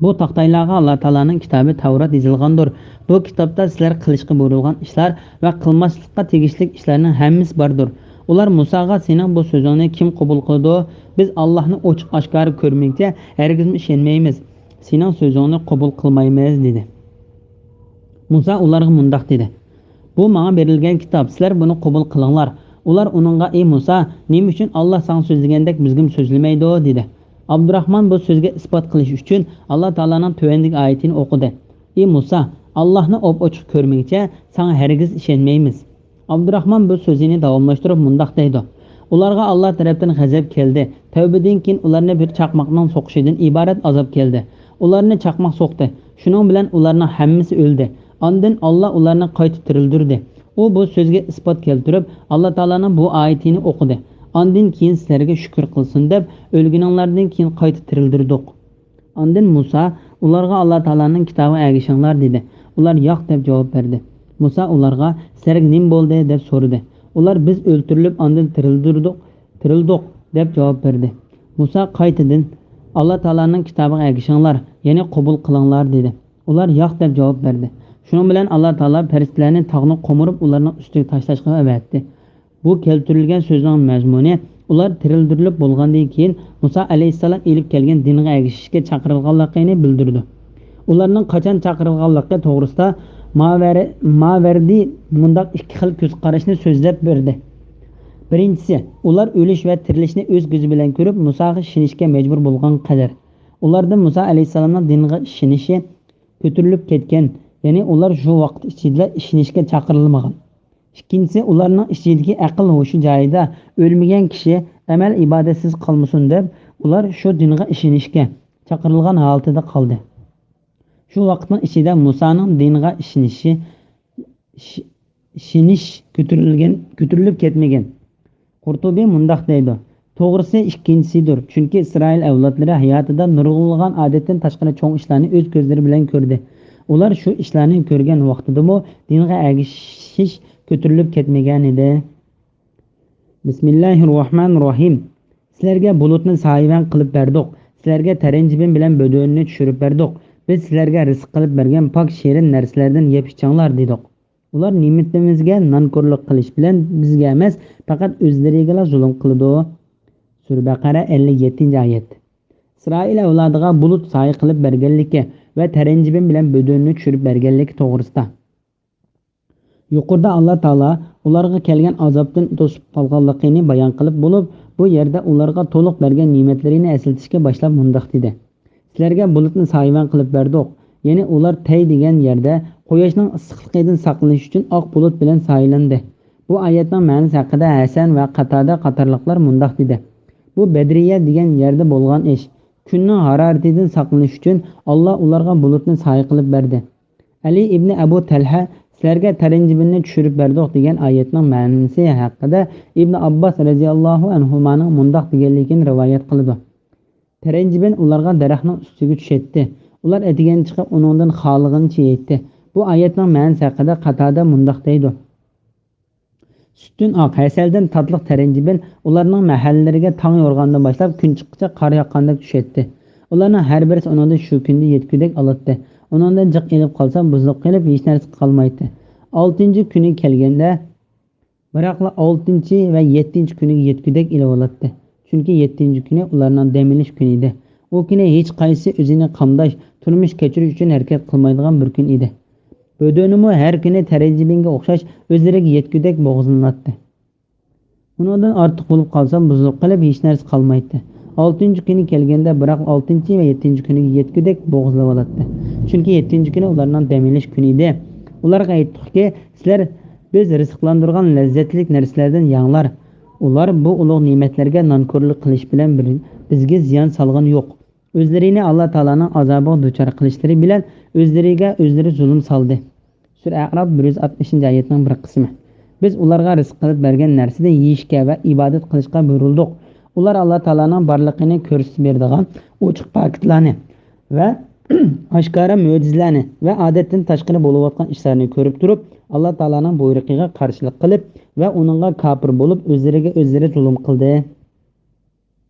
بۇ تاختايلارغا ئاللا تائالانىڭ كىتابى تەۋرات يېزىلغاندۇر. بۇ كىتابتا سىلەر قىلىشقا بۇيرۇلغان ئىشلار ۋە قىلماسلىققا تېگىشلىك ئىشلارنىڭ ھەممىسى باردۇر. ئۇلار مۇساغا، سېنىڭ بۇ سۆزۈڭنى كىم قوبۇل قىلىدۇ؟ بىز ئاللاھنى ئوچۇق ئاشكارا كۆرمىگۈچە ھەرگىزمۇ ئىشەنمەيمىز. سېنىڭ سۆزۈڭنى قوبۇل قىلمايمىز، دېدى. مۇسا ئۇلارغا مۇنداق دېدى، بۇ ماڭا بېرىلگەن كىتاب، سىلەر بۇنى قوبۇل قىلىڭلار. ئۇلار ئۇنىڭغا، ئى مۇسا، نېمە ئۈچۈن ئاللا ساڭا سۆزلىگەندەك بىزگىمۇ سۆزلىمەيدۇ؟ دېدى. ئابدۇراخمان بۇ سۆزگە ئىسپات قىلىش ئۈچۈن ئاللا تائالانىڭ تۆۋەندىكى ئايىتىنى ئوقۇدى، ئى مۇسا، ئاللاھنى ئوپئوچۇق كۆرمىگۈچە ساڭا ھەرگىز ئىشەنمەيمىز. ئابدۇراخمان بۇ سۆزىنى داۋاملاشتۇرۇپ مۇنداق دەيدۇ، ئۇلارغا ئاللا تەرەپتىن غەزەپ كەلدى. تەۋبىدىن كېيىن ئۇلارنى بىر چاقماقنىڭ سوقۇشىدىن ئىبارەت ئازاب كەلدى. ئۇلارنى چاقماق سوقتى. شۇنىڭ بىلەن ئۇلارنىڭ ھەممىسى ئۆلدى. ئاندىن ئاللا ئۇلارنى قايتا تىرىلدۈردى. ئۇ بۇ سۆزگە ئىسپات كەلتۈرۈپ، ئاللا تائالانىڭ بۇ ئايىتىنى ئوقۇدى. ئاندىن كېيىن سىلەرگە شۈكۈر قىلسۇن دەپ، ئۆلگىنىڭلاردىن كېيىن قايتا تىرىلدۈردۇق. ئاندىن مۇسا ئۇلارغا ئاللا تائالانىڭ كىتابىغا ئەگىشىڭلار دېدى. ئۇلار ياق دەپ جاۋاب بەردى. مۇسا ئۇلارغا سىلەرگە نېمە بولدى دەپ سورىدى. ئۇلار بىز ئۆلتۈرۈلۈپ ئاندىن تىرىلدۇردۇق، تىرىلدۇق دەپ جاۋاب بەردى. مۇسا قايتىدىن ئاللا تائالانىڭ كىتابىغا ئەگىشىڭلار، يەنى قوبۇل قىلىڭلار دېدى. ئۇلار ياق دەپ جاۋاب بەردى. شۇنىڭ بىلەن ئاللا تائالا پەرىشتىلەرنى تاغنى قومۇرۇپ ئۇلارنىڭ ئۈستىگە تاشلاشقا ئەۋەتتى. بۇ كەلتۈرۈلگەن سۆزنىڭ مەزمۇنى ئۇلار تىرىلدۈرۈلۈپ بولغاندىن كېيىن مۇسا ئەلەيھىسسالام ئېلىپ كەلگەن دىنغا ئەگىشىشكە چاقىرىلغانلىقىنى بىلدۈرىدۇ. ئۇلارنىڭ قاچان چاقىرىلغانلىقى توغرىسىدا ماۋەر-، ماۋەردى مۇنداق ئىككى خىل كۆز قاراشنى سۆزلەپ بەردى. بىرىنچىسى، ئۇلار ئۆلۈش ۋە تىرىلىشنى ئۆز كۆزى بىلەن كۆرۈپ، مۇساغا ئىشىنىشكە مەجبۇر بولغان قەدەر، ئۇلاردىن مۇسا ئەلەيھىسسالامنىڭ دىنغا ئىشىنىشى كۆتۈرۈلۈپ كەتكەن، يەنى ئۇلار شۇ ۋاقىت ئىچىدىلا ئىشىنىشكە چاقىرىلمىغان. ئىككىنچىسى، ئۇلارنىڭ ئىچىدىكى ئەقىل ھوشى جايىدا ئۆلمىگەن كىشى ئەمەل ئىبادەتسىز قالمىسۇن دەپ، ئۇلار شۇ دىنغا ئىشىنىشكە چاقىرىلغان ھالىتىدە قالدى. شۇ ۋاقىتنىڭ ئىچىدە مۇسانىڭ دىنغا ئىشىنىشى، ئىش-، ئىشىنىش كۆتۈرۈلگەن، كۆتۈرۈلۈپ كەتمىگەن. قۇرتۇبى مۇنداق دەيدۇ، توغرىسى ئىككىنچىسىدۇر، چۈنكى ئىسرائىل ئەۋلادلىرى ھاياتىدا نۇرغۇنلىغان ئادەتتىن تاشقىرى چوڭ ئىشلارنى ئۆز كۆزلىرى بىلەن كۆردى. ئۇلار شۇ ئىشلارنى كۆرگەن ۋاقتىدىمۇ دىنغا ئەگىشىش كۆتۈرۈلۈپ كەتمىگەنىدى. بىسمىللاھىررەھمانىررەھىم. سىلەرگە بۇلۇتنى سايىۋەن قىلىپ بەردۇق. سىلەرگە تەرەنجىبىن بىلەن بۆدۈننى چۈشۈرۈپ بەردۇق. بىز سىلەرگە رىزىق قىلىپ بەرگەن پاك شېرىن نەرسىلەردىن يەپ ئىچىڭلار دېدۇق. ئۇلار نېمىتىمىزگە نانكورلۇق قىلىش بىلەن بىزگە ئەمەس، پەقەت ئۆزلىرىگىلا زۇلۇم قىلىدۇ. سۈرە بەقەرە، ئەللىك يەتتىنچى ئايەت. ئىسرائىل ئەۋلادىغا بۇلۇت سايە قىلىپ بەرگەنلىكى ۋە تەرەنجىبىن بىلەن بۆدۈننى چۈشۈرۈپ بەرگەنلىكى توغرىسىدا. يۇقىرىدا ئاللا تائالا ئۇلارغا كەلگەن ئازابتىن توسۇپ قالغانلىقىنى بايان قىلىپ بولۇپ، بۇ يەردە ئۇلارغا تولۇق بەرگەن نېمەتلىرىنى ئەسلىتىشكە باشلاپ مۇنداق دېدى: سىلەرگە بۇلۇتنى سايىۋەن قىلىپ بەردۇق. يەنى ئۇلار تەي دېگەن يەردە قۇياشنىڭ ئىسسىقلىقىدىن ساقلىنىش ئۈچۈن ئاق بۇلۇت بىلەن سايىلەندى. بۇ ئايەتنىڭ مەنىسى ھەققىدە ھەسەن ۋە قاتادە قاتارلىقلار مۇنداق دېدى: بۇ بەدرىيە دېگەن يەردە بولغان ئىش. كۈننىڭ ھارارىتىدىن ساقلىنىش ئۈچۈن ئاللا ئۇلارغا بۇلۇتنى سايە قىلىپ بەردى. ئەلى ئىبنى ئەبۇ تەلھە سىلەرگە تەرەنجىبىننى چۈشۈرۈپ بەردۇق دېگەن ئايەتنىڭ مەنىسى ھەققىدە ئىبنى ئابباس رەزىياللاھۇ ئەنھۇمانىڭ مۇنداق دېگەنلىكىنى رىۋايەت قىلىدۇ: تەرەنجىبىن ئۇلارغا دەرەخنىڭ ئۈستىگە چۈشەتتى. ئۇلار ئەتىگەن چىقىپ ئۇنىڭدىن خالىغىنىچە يەيتتى. بۇ ئايەتنىڭ مەنىسى ھەققىدە قاتادە مۇنداق دەيدۇ: سۈتتىن ئاق، ھەسەلدىن تاتلىق تەرەنجىبىن ئۇلارنىڭ مەھەللىلىرىگە تاڭ يورغاندىن باشلاپ كۈن چىققىچە قار ياغقاندەك چۈشەتتى. ئۇلارنىڭ ھەر بىرسى ئۇنىڭدىن شۇ كۈندە يەتكۈدەك ئالاتتى. ئۇنىڭدىن جىق ئېلىپ قالسا بۇزۇلۇپ قېلىپ ھېچ نەرسە قالمايتتى. ئالتىنچى كۈنى كەلگەندە، بىراقلا ئالتىنچى ۋە يەتتىنچى كۈنىگە يەتكۈدەك ئېلىۋالاتتى. چۈنكى يەتتىنچى كۈنى ئۇلارنىڭ دەم ئېلىش كۈنى ئىدى. ئۇ كۈنى ھېچقايسى ئۆزىنى قامداش، تۇرمۇش كەچۈرۈش ئۈچۈن ھەرىكەت قىلمايدىغان بىر كۈن ئىدى. بۆدۈنىمۇ ھەر كۈنى تەرەنجىبىنگە ئوخشاش ئۆزلىرىگە يەتكۈدەك بوغۇزلىناتتى. ئۇنىڭدىن ئارتۇق بولۇپ قالسا بۇزۇلۇپ قېلىپ ھېچ نەرسە قالمايتتى. ئالتىنچى كۈنى كەلگەندە بىراق ئالتىنچى ۋە يەتتىنچى كۈنىگە يەتكۈدەك بوغۇزلىۋالاتتى. چۈنكى يەتتىنچى كۈنى ئۇلارنىڭ دەم ئېلىش كۈنى ئىدى. ئۇلارغا ئېيتتۇقكى، سىلەر بىز رىزىقلاندۇرغان لەززەتلىك نەرسىلەردىن يەڭلار. ئۇلار بۇ ئۇلۇغ نېمەتلەرگە نانكورلۇق قىلىش بىلەن بىر-، بىزگە زىيان سالغىنى يوق. ئۆزلىرىنى ئاللا تائالانىڭ ئازابىغا دۇچار قىلىشلىرى بىلەن ئۆزلىرىگە ئۆزلىرى زۇلۇم سالدى. سۈرە ئەئراپ بىر يۈز ئاتمىشىنچى ئايەتنىڭ بىر قىسمى. بىز ئۇلارغا رىزىق قىلىپ بەرگەن نەرسىدىن يېيىشكە ۋە ئىبادەت قىلىشقا بۇيرۇلدۇق. ئۇلار ئاللا تائالانىڭ بارلىقىنى كۆرسىتىپ بېرىدىغان ئوچۇق پاكىتلارنى ۋە ئاشكارا مۆجىزىلەرنى ۋە ئادەتتىن تاشقىرى بولۇۋاتقان ئىشلارنى كۆرۈپ تۇرۇپ، ئاللا تائالانىڭ بۇيرۇقىغا قارشىلىق قىلىپ ۋە ئۇنىڭغا كاپىر بولۇپ، ئۆزلىرىگە ئۆزلىرى زۇلۇم قىلدى.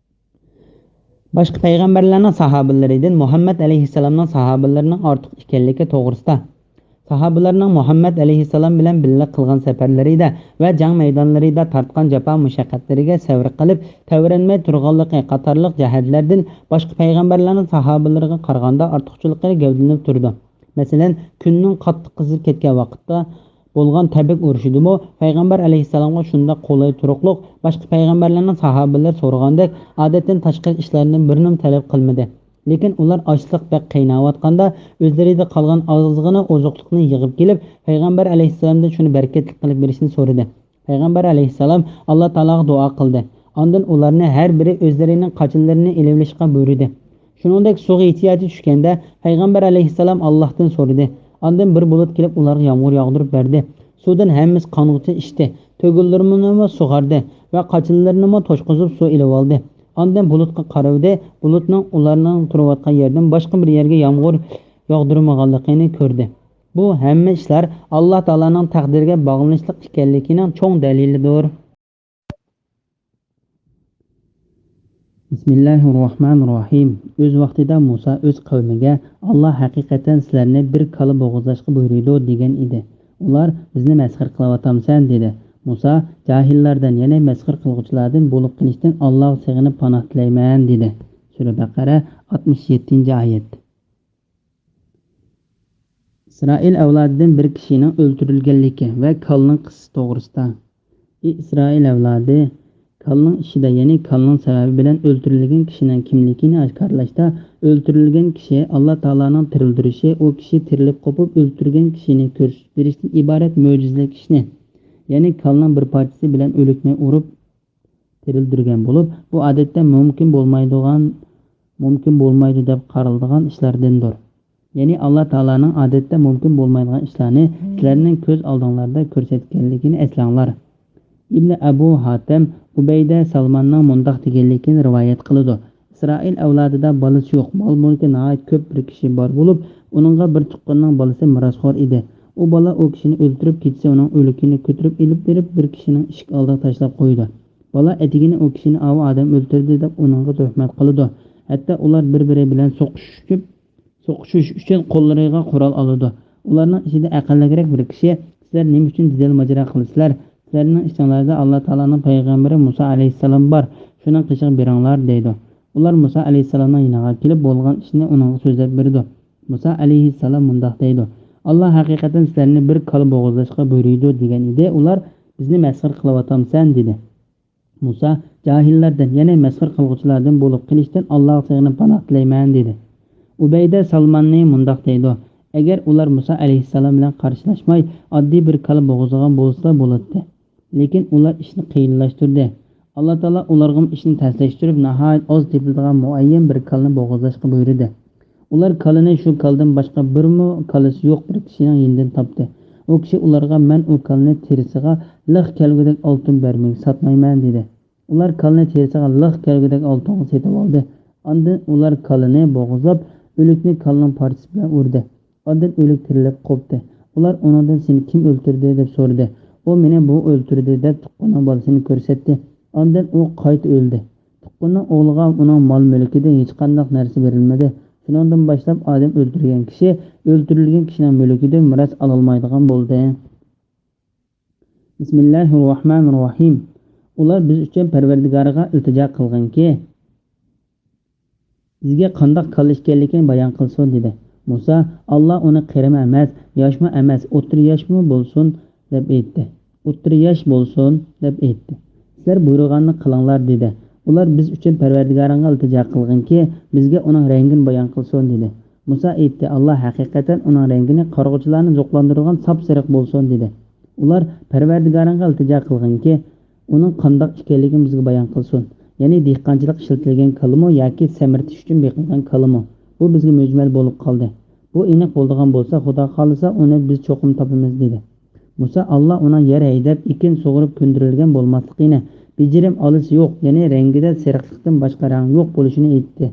باشقا پەيغەمبەرلەرنىڭ ساھابىلىرىدىن مۇھەممەد ئەلەيھىسسالامنىڭ ساھابىلىرىنىڭ ئارتۇق ئىكەنلىكى توغرىسىدا. ساھابىلەرنىڭ مۇھەممەد ئەلەيھىسسالام بىلەن بىللە قىلغان سەپەرلىرىدە ۋە جەڭ مەيدانلىرىدا تارتقان جاپا مۇشەققەتلىرىگە سەۋر قىلىپ، تەۋرەنمەي تۇرغانلىقى قاتارلىق جەھەتلەردىن باشقا پەيغەمبەرلەرنىڭ ساھابىلىرىغا قارىغاندا ئارتۇقچىلىقى گەۋدىلىنىپ تۇرىدۇ. مەسىلەن، كۈننىڭ قاتتىق قىزىپ كەتكەن ۋاقىتتا بولغان تەبۈك ئۇرۇشىدىمۇ پەيغەمبەر ئەلەيھىسسالامغا شۇنداق قولاي تۇرۇقلۇق باشقا پەيغەمبەرلەرنىڭ ساھابىلىرى سورىغاندەك ئادەتتىن تاشقىرى ئىشلاردىن بىرىنىمۇ تەلەپ قىلمىدى. لېكىن ئۇلار ئاچلىق بەك قىيناۋاتقاندا ئۆزلىرىدە قالغان ئازغىنە ئوزۇقلۇقنى يىغىپ كېلىپ، پەيغەمبەر ئەلەيھىسسالامدىن شۇنى بەرىكەتلىك قىلىپ بېرىشنى سورىدى. پەيغەمبەر ئەلەيھىسسالام ئاللا تائالاغا دۇئا قىلدى. ئاندىن ئۇلارنى ھەر بىرى ئۆزلىرىنىڭ قاچىلىرىنى ئېلىۋېلىشقا بۇيرۇدى. شۇنىڭدەك سۇغا ئېھتىياجى چۈشكەندە، پەيغەمبەر ئەلەيھىسسالام ئاللاھتىن سورىدى. ئاندىن بىر بۇلۇت كېلىپ ئۇلارغا يامغۇر ياغدۇرۇپ بەردى. سۇدىن ھەممىسى قانغۇچە ئىچتى. تۆگىلىرىنىمۇ سۇغاردى ۋە قاچىلىرىنىمۇ توشقۇزۇپ سۇ ئېلىۋالدى. ئاندىن بۇلۇتقا قارىۋىدى. بۇلۇتنىڭ ئۇلارنىڭ تۇرۇۋاتقان يېرىدىن باشقا بىر يەرگە يامغۇر ياغدۇرمىغانلىقىنى كۆردى. بۇ ھەممە ئىشلار ئاللا تائالانىڭ تەقدىرىگە باغلىنىشلىق ئىكەنلىكىنىڭ چوڭ دەلىلىدۇر. بىسمىللاھىررەھمانىررەھىم. ئۆز ۋاقتىدا مۇسا ئۆز قەۋمىگە، «ئاللا ھەقىقەتەن سىلەرنى بىر كالا بوغۇزلاشقا بۇيرۇيدۇ» دېگەن ئىدى. ئۇلار، «بىزنى مەسخىرە قىلىۋاتامسەن؟» دېدى. مۇسا، «جاھىللاردىن، يەنى مەسخىرە قىلغۇچىلاردىن بولۇپ قېلىشتىن ئاللاغا سېغىنىپ پاناھ تىلەيمەن» دېدى. سۈرە بەقەرە، ئاتمىش يەتتىنچى ئايەت. ئىسرائىل ئەۋلادىدىن بىر كىشىنىڭ ئۆلتۈرۈلگەنلىكى ۋە كالىنىڭ قىسسىسى توغرىسىدا. ئى ئىسرائىل ئەۋلادى، كالىنىڭ ئىچىدە، يەنى كالىنىڭ سەۋەبى بىلەن ئۆلتۈرۈلگەن كىشىنىڭ كىملىكىنى ئاشكارىلاشتا، ئۆلتۈرۈلگەن كىشى ئاللا تائالانىڭ تىرىلدۈرۈشى، ئۇ كىشى تىرىلىپ قوپۇپ ئۆلتۈرگەن كىشىنى كۆرسىتىپ بېرىشتىن ئىبارەت مۆجىزىلىك ئىشنى، يەنى كالىنىڭ بىر پارچىسى بىلەن ئۆلۈكنى ئۇرۇپ، تىرىلدۈرگەن بولۇپ، بۇ ئادەتتە مۇمكىن بولمايدىغان، مۇمكىن بولمايدۇ دەپ قارىلىدىغان ئىشلاردىندۇر. يەنى ئاللا تائالانىڭ ئادەتتە مۇمكىن بولمايدىغان ئىشلارنى سىلەرنىڭ كۆز ئالدىڭلاردا كۆرسەتكەنلىكىنى ئەسلەڭلار. ئىبنى ئەبۇ ھاتەم ئۇبەيدە سالماننىڭ مۇنداق دېگەنلىكىنى رىۋايەت قىلىدۇ: ئىسرائىل ئەۋلادىدا بالىسى يوق، مال-مۈلكى ناھايىتى كۆپ بىر كىشى بار بولۇپ، ئۇنىڭغا بىر تۇغقىنىنىڭ بالىسى مىراسخور ئىدى. ئۇ بالا ئۇ كىشىنى ئۆلتۈرۈپ، كېچىسى ئۇنىڭ ئۆلۈكىنى كۆتۈرۈپ ئېلىپ بېرىپ، بىر كىشىنىڭ ئىشىك ئالدىغا تاشلاپ قويىدۇ. بالا ئەتىگىنى ئۇ كىشىنى ئاۋۇ ئادەم ئۆلتۈردى دەپ ئۇنىڭغا تۆھمەت قىلىدۇ. ھەتتا ئۇلار بىر-بىرى بىلەن سوقۇشۇشۇپ، سوقۇشۇش ئۈچۈن قوللىرىغا قورال ئالىدۇ. ئۇلارنىڭ ئىچىدە ئەقىللىكرەك بىر كىشى: «سىلەر نېمە ئۈچۈن جېدەل-ماجىرا قىلىسىلەر؟ سىلەرنىڭ ئىچىڭلاردا ئاللا تائالانىڭ پەيغەمبىرى مۇسا ئەلەيھىسسالام بار، شۇنىڭ قېشىغا بېرىڭلار» دەيدۇ. ئۇلار مۇسا ئەلەيھىسسالامنىڭ يېنىغا كېلىپ، بولغان ئىشنى ئۇنىڭغا سۆزلەپ بېرىدۇ. مۇسا ئەلەيھىسسالام مۇنداق دەيدۇ: «ئاللا ھەقىقەتەن سىلەرنى بىر كالا بوغۇزلاشقا بۇيرۇيدۇ» دېگەن ئىدى. ئۇلار: «بىزنى مەسخىرە قىلىۋاتامسەن؟» دېدى. مۇسا: «جاھىللاردىن، يەنى مەسخىرە قىلغۇچىلاردىن بولۇپ قېلىشتىن ئاللاغا سېغىنىپ پاناھ تىلەيمەن» دېدى. ئۇبەيدە سالماننى مۇنداق دەيدۇ: «ئەگەر ئۇلار مۇسا ئەلەيھىسسالام بىلەن قارشىلاشماي، ئاددىي بىر كالا بوغۇزلىغان بولسىلا بولاتتى. لېكىن ئۇلار ئىشنى قىيىنلاشتۇردى. ئاللا تائالا ئۇلارغىمۇ ئىشنى تەسلەشتۈرۈپ، ناھايىتى ئاز تېپىلىدىغان مۇئەييەن بىر كالىنى بوغۇزلاشقا بۇيرۇدى. ئۇلار كالىنى شۇ كالىدىن باشقا بىرمۇ كالىسى يوق بىر كىشىنىڭ يېنىدىن تاپتى. ئۇ كىشى ئۇلارغا: 'مەن ئۇ كالىنى تېرىسىغا لىق كەلگۈدەك ئالتۇن بەرمىگە ساتمايمەن' دېدى. ئۇلار كالىنى تېرىسىغا لىق كەلگۈدەك ئالتۇنغا سېتىۋالدى. ئاندىن ئۇلار كالىنى بوغۇزلاپ، ئۆلۈكنى كالىنىڭ پارچىسى بىلەن ئۇردى. ئاندىن ئۆلۈك تىرىلىپ قوپتى. ئۇلار ئۇنىڭدىن: 'سېنى كىم ئۆلتۈردى؟' دەپ سورىدى. ئۇ: 'مېنى بۇ ئۆلتۈردى' دەپ، تۇغقىنىنىڭ بالىسىنى كۆرسەتتى. ئاندىن ئۇ قايتا ئۆلدى. تۇغقىنىنىڭ ئوغلىغا ئۇنىڭ مال-مۈلكىدىن ھېچقانداق نەرسە بېرىلمىدى. شۇنىڭدىن باشلاپ ئادەم ئۆلتۈرگەن كىشى ئۆلتۈرۈلگەن كىشىنىڭ مۈلكىدىن مىراس ئالالمايدىغان بولدى. بىسمىللاھىررەھمانىررەھىم. ئۇلار: «بىز ئۈچۈن پەرۋەردىگارىغا ئىلتىجا قىلغىنكى، بىزگە قانداق كالا ئىكەنلىكىنى بايان قىلسۇن» دېدى. مۇسا: «ئاللا ئۇنى قېرىمۇ ئەمەس، ياشمۇ ئەمەس، ئوتتۇرا ياشمۇ بولسۇن» دەپ ئېيتتى. «ئوتتۇرا ياش بولسۇن» دەپ ئېيتتى. «سىلەر بۇيرۇغاننى قىلىڭلار» دېدى. ئۇلار: «بىز ئۈچۈن پەرۋەردىگارىڭغا ئىلتىجا قىلغىنكى، بىزگە ئۇنىڭ رەڭگىنى بايان قىلسۇن» دېدى. مۇسا ئېيتتى: «ئاللا ھەقىقەتەن ئۇنىڭ رەڭگىنى قارىغۇچىلارنى زوقلاندۇرىدىغان ساپسېرىق بولسۇن» دېدى. ئۇلار: «پەرۋەردىگارىڭغا ئىلتىجا قىلغىنكى، ئۇنىڭ قانداق ئىكەنلىكىنى بىزگە بايان قىلسۇن. يەنى دېھقانچىلىققا ئىشلىتىلگەن كالىمۇ ياكى سەمرىتىش ئۈچۈن بېقىلغان كالىمۇ؟ بۇ بىزگە مۈجمەل بولۇپ قالدى. بۇ ئېنىق بولىدىغان بولسا، خۇدا خالىسا، ئۇنى بىز چوقۇم تاپىمىز» دېدى. مۇسا: «ئاللا ئۇنىڭ يەر ھەيدەپ، ئېكىن سۇغۇرۇپ كۆندۈرۈلگەن بولماسلىقىنى، بېجىرىم ئالىسى يوق، يەنى رەڭگىدە سېرىقلىقتىن باشقا رەڭ يوق بولۇشىنى ئېيتتى»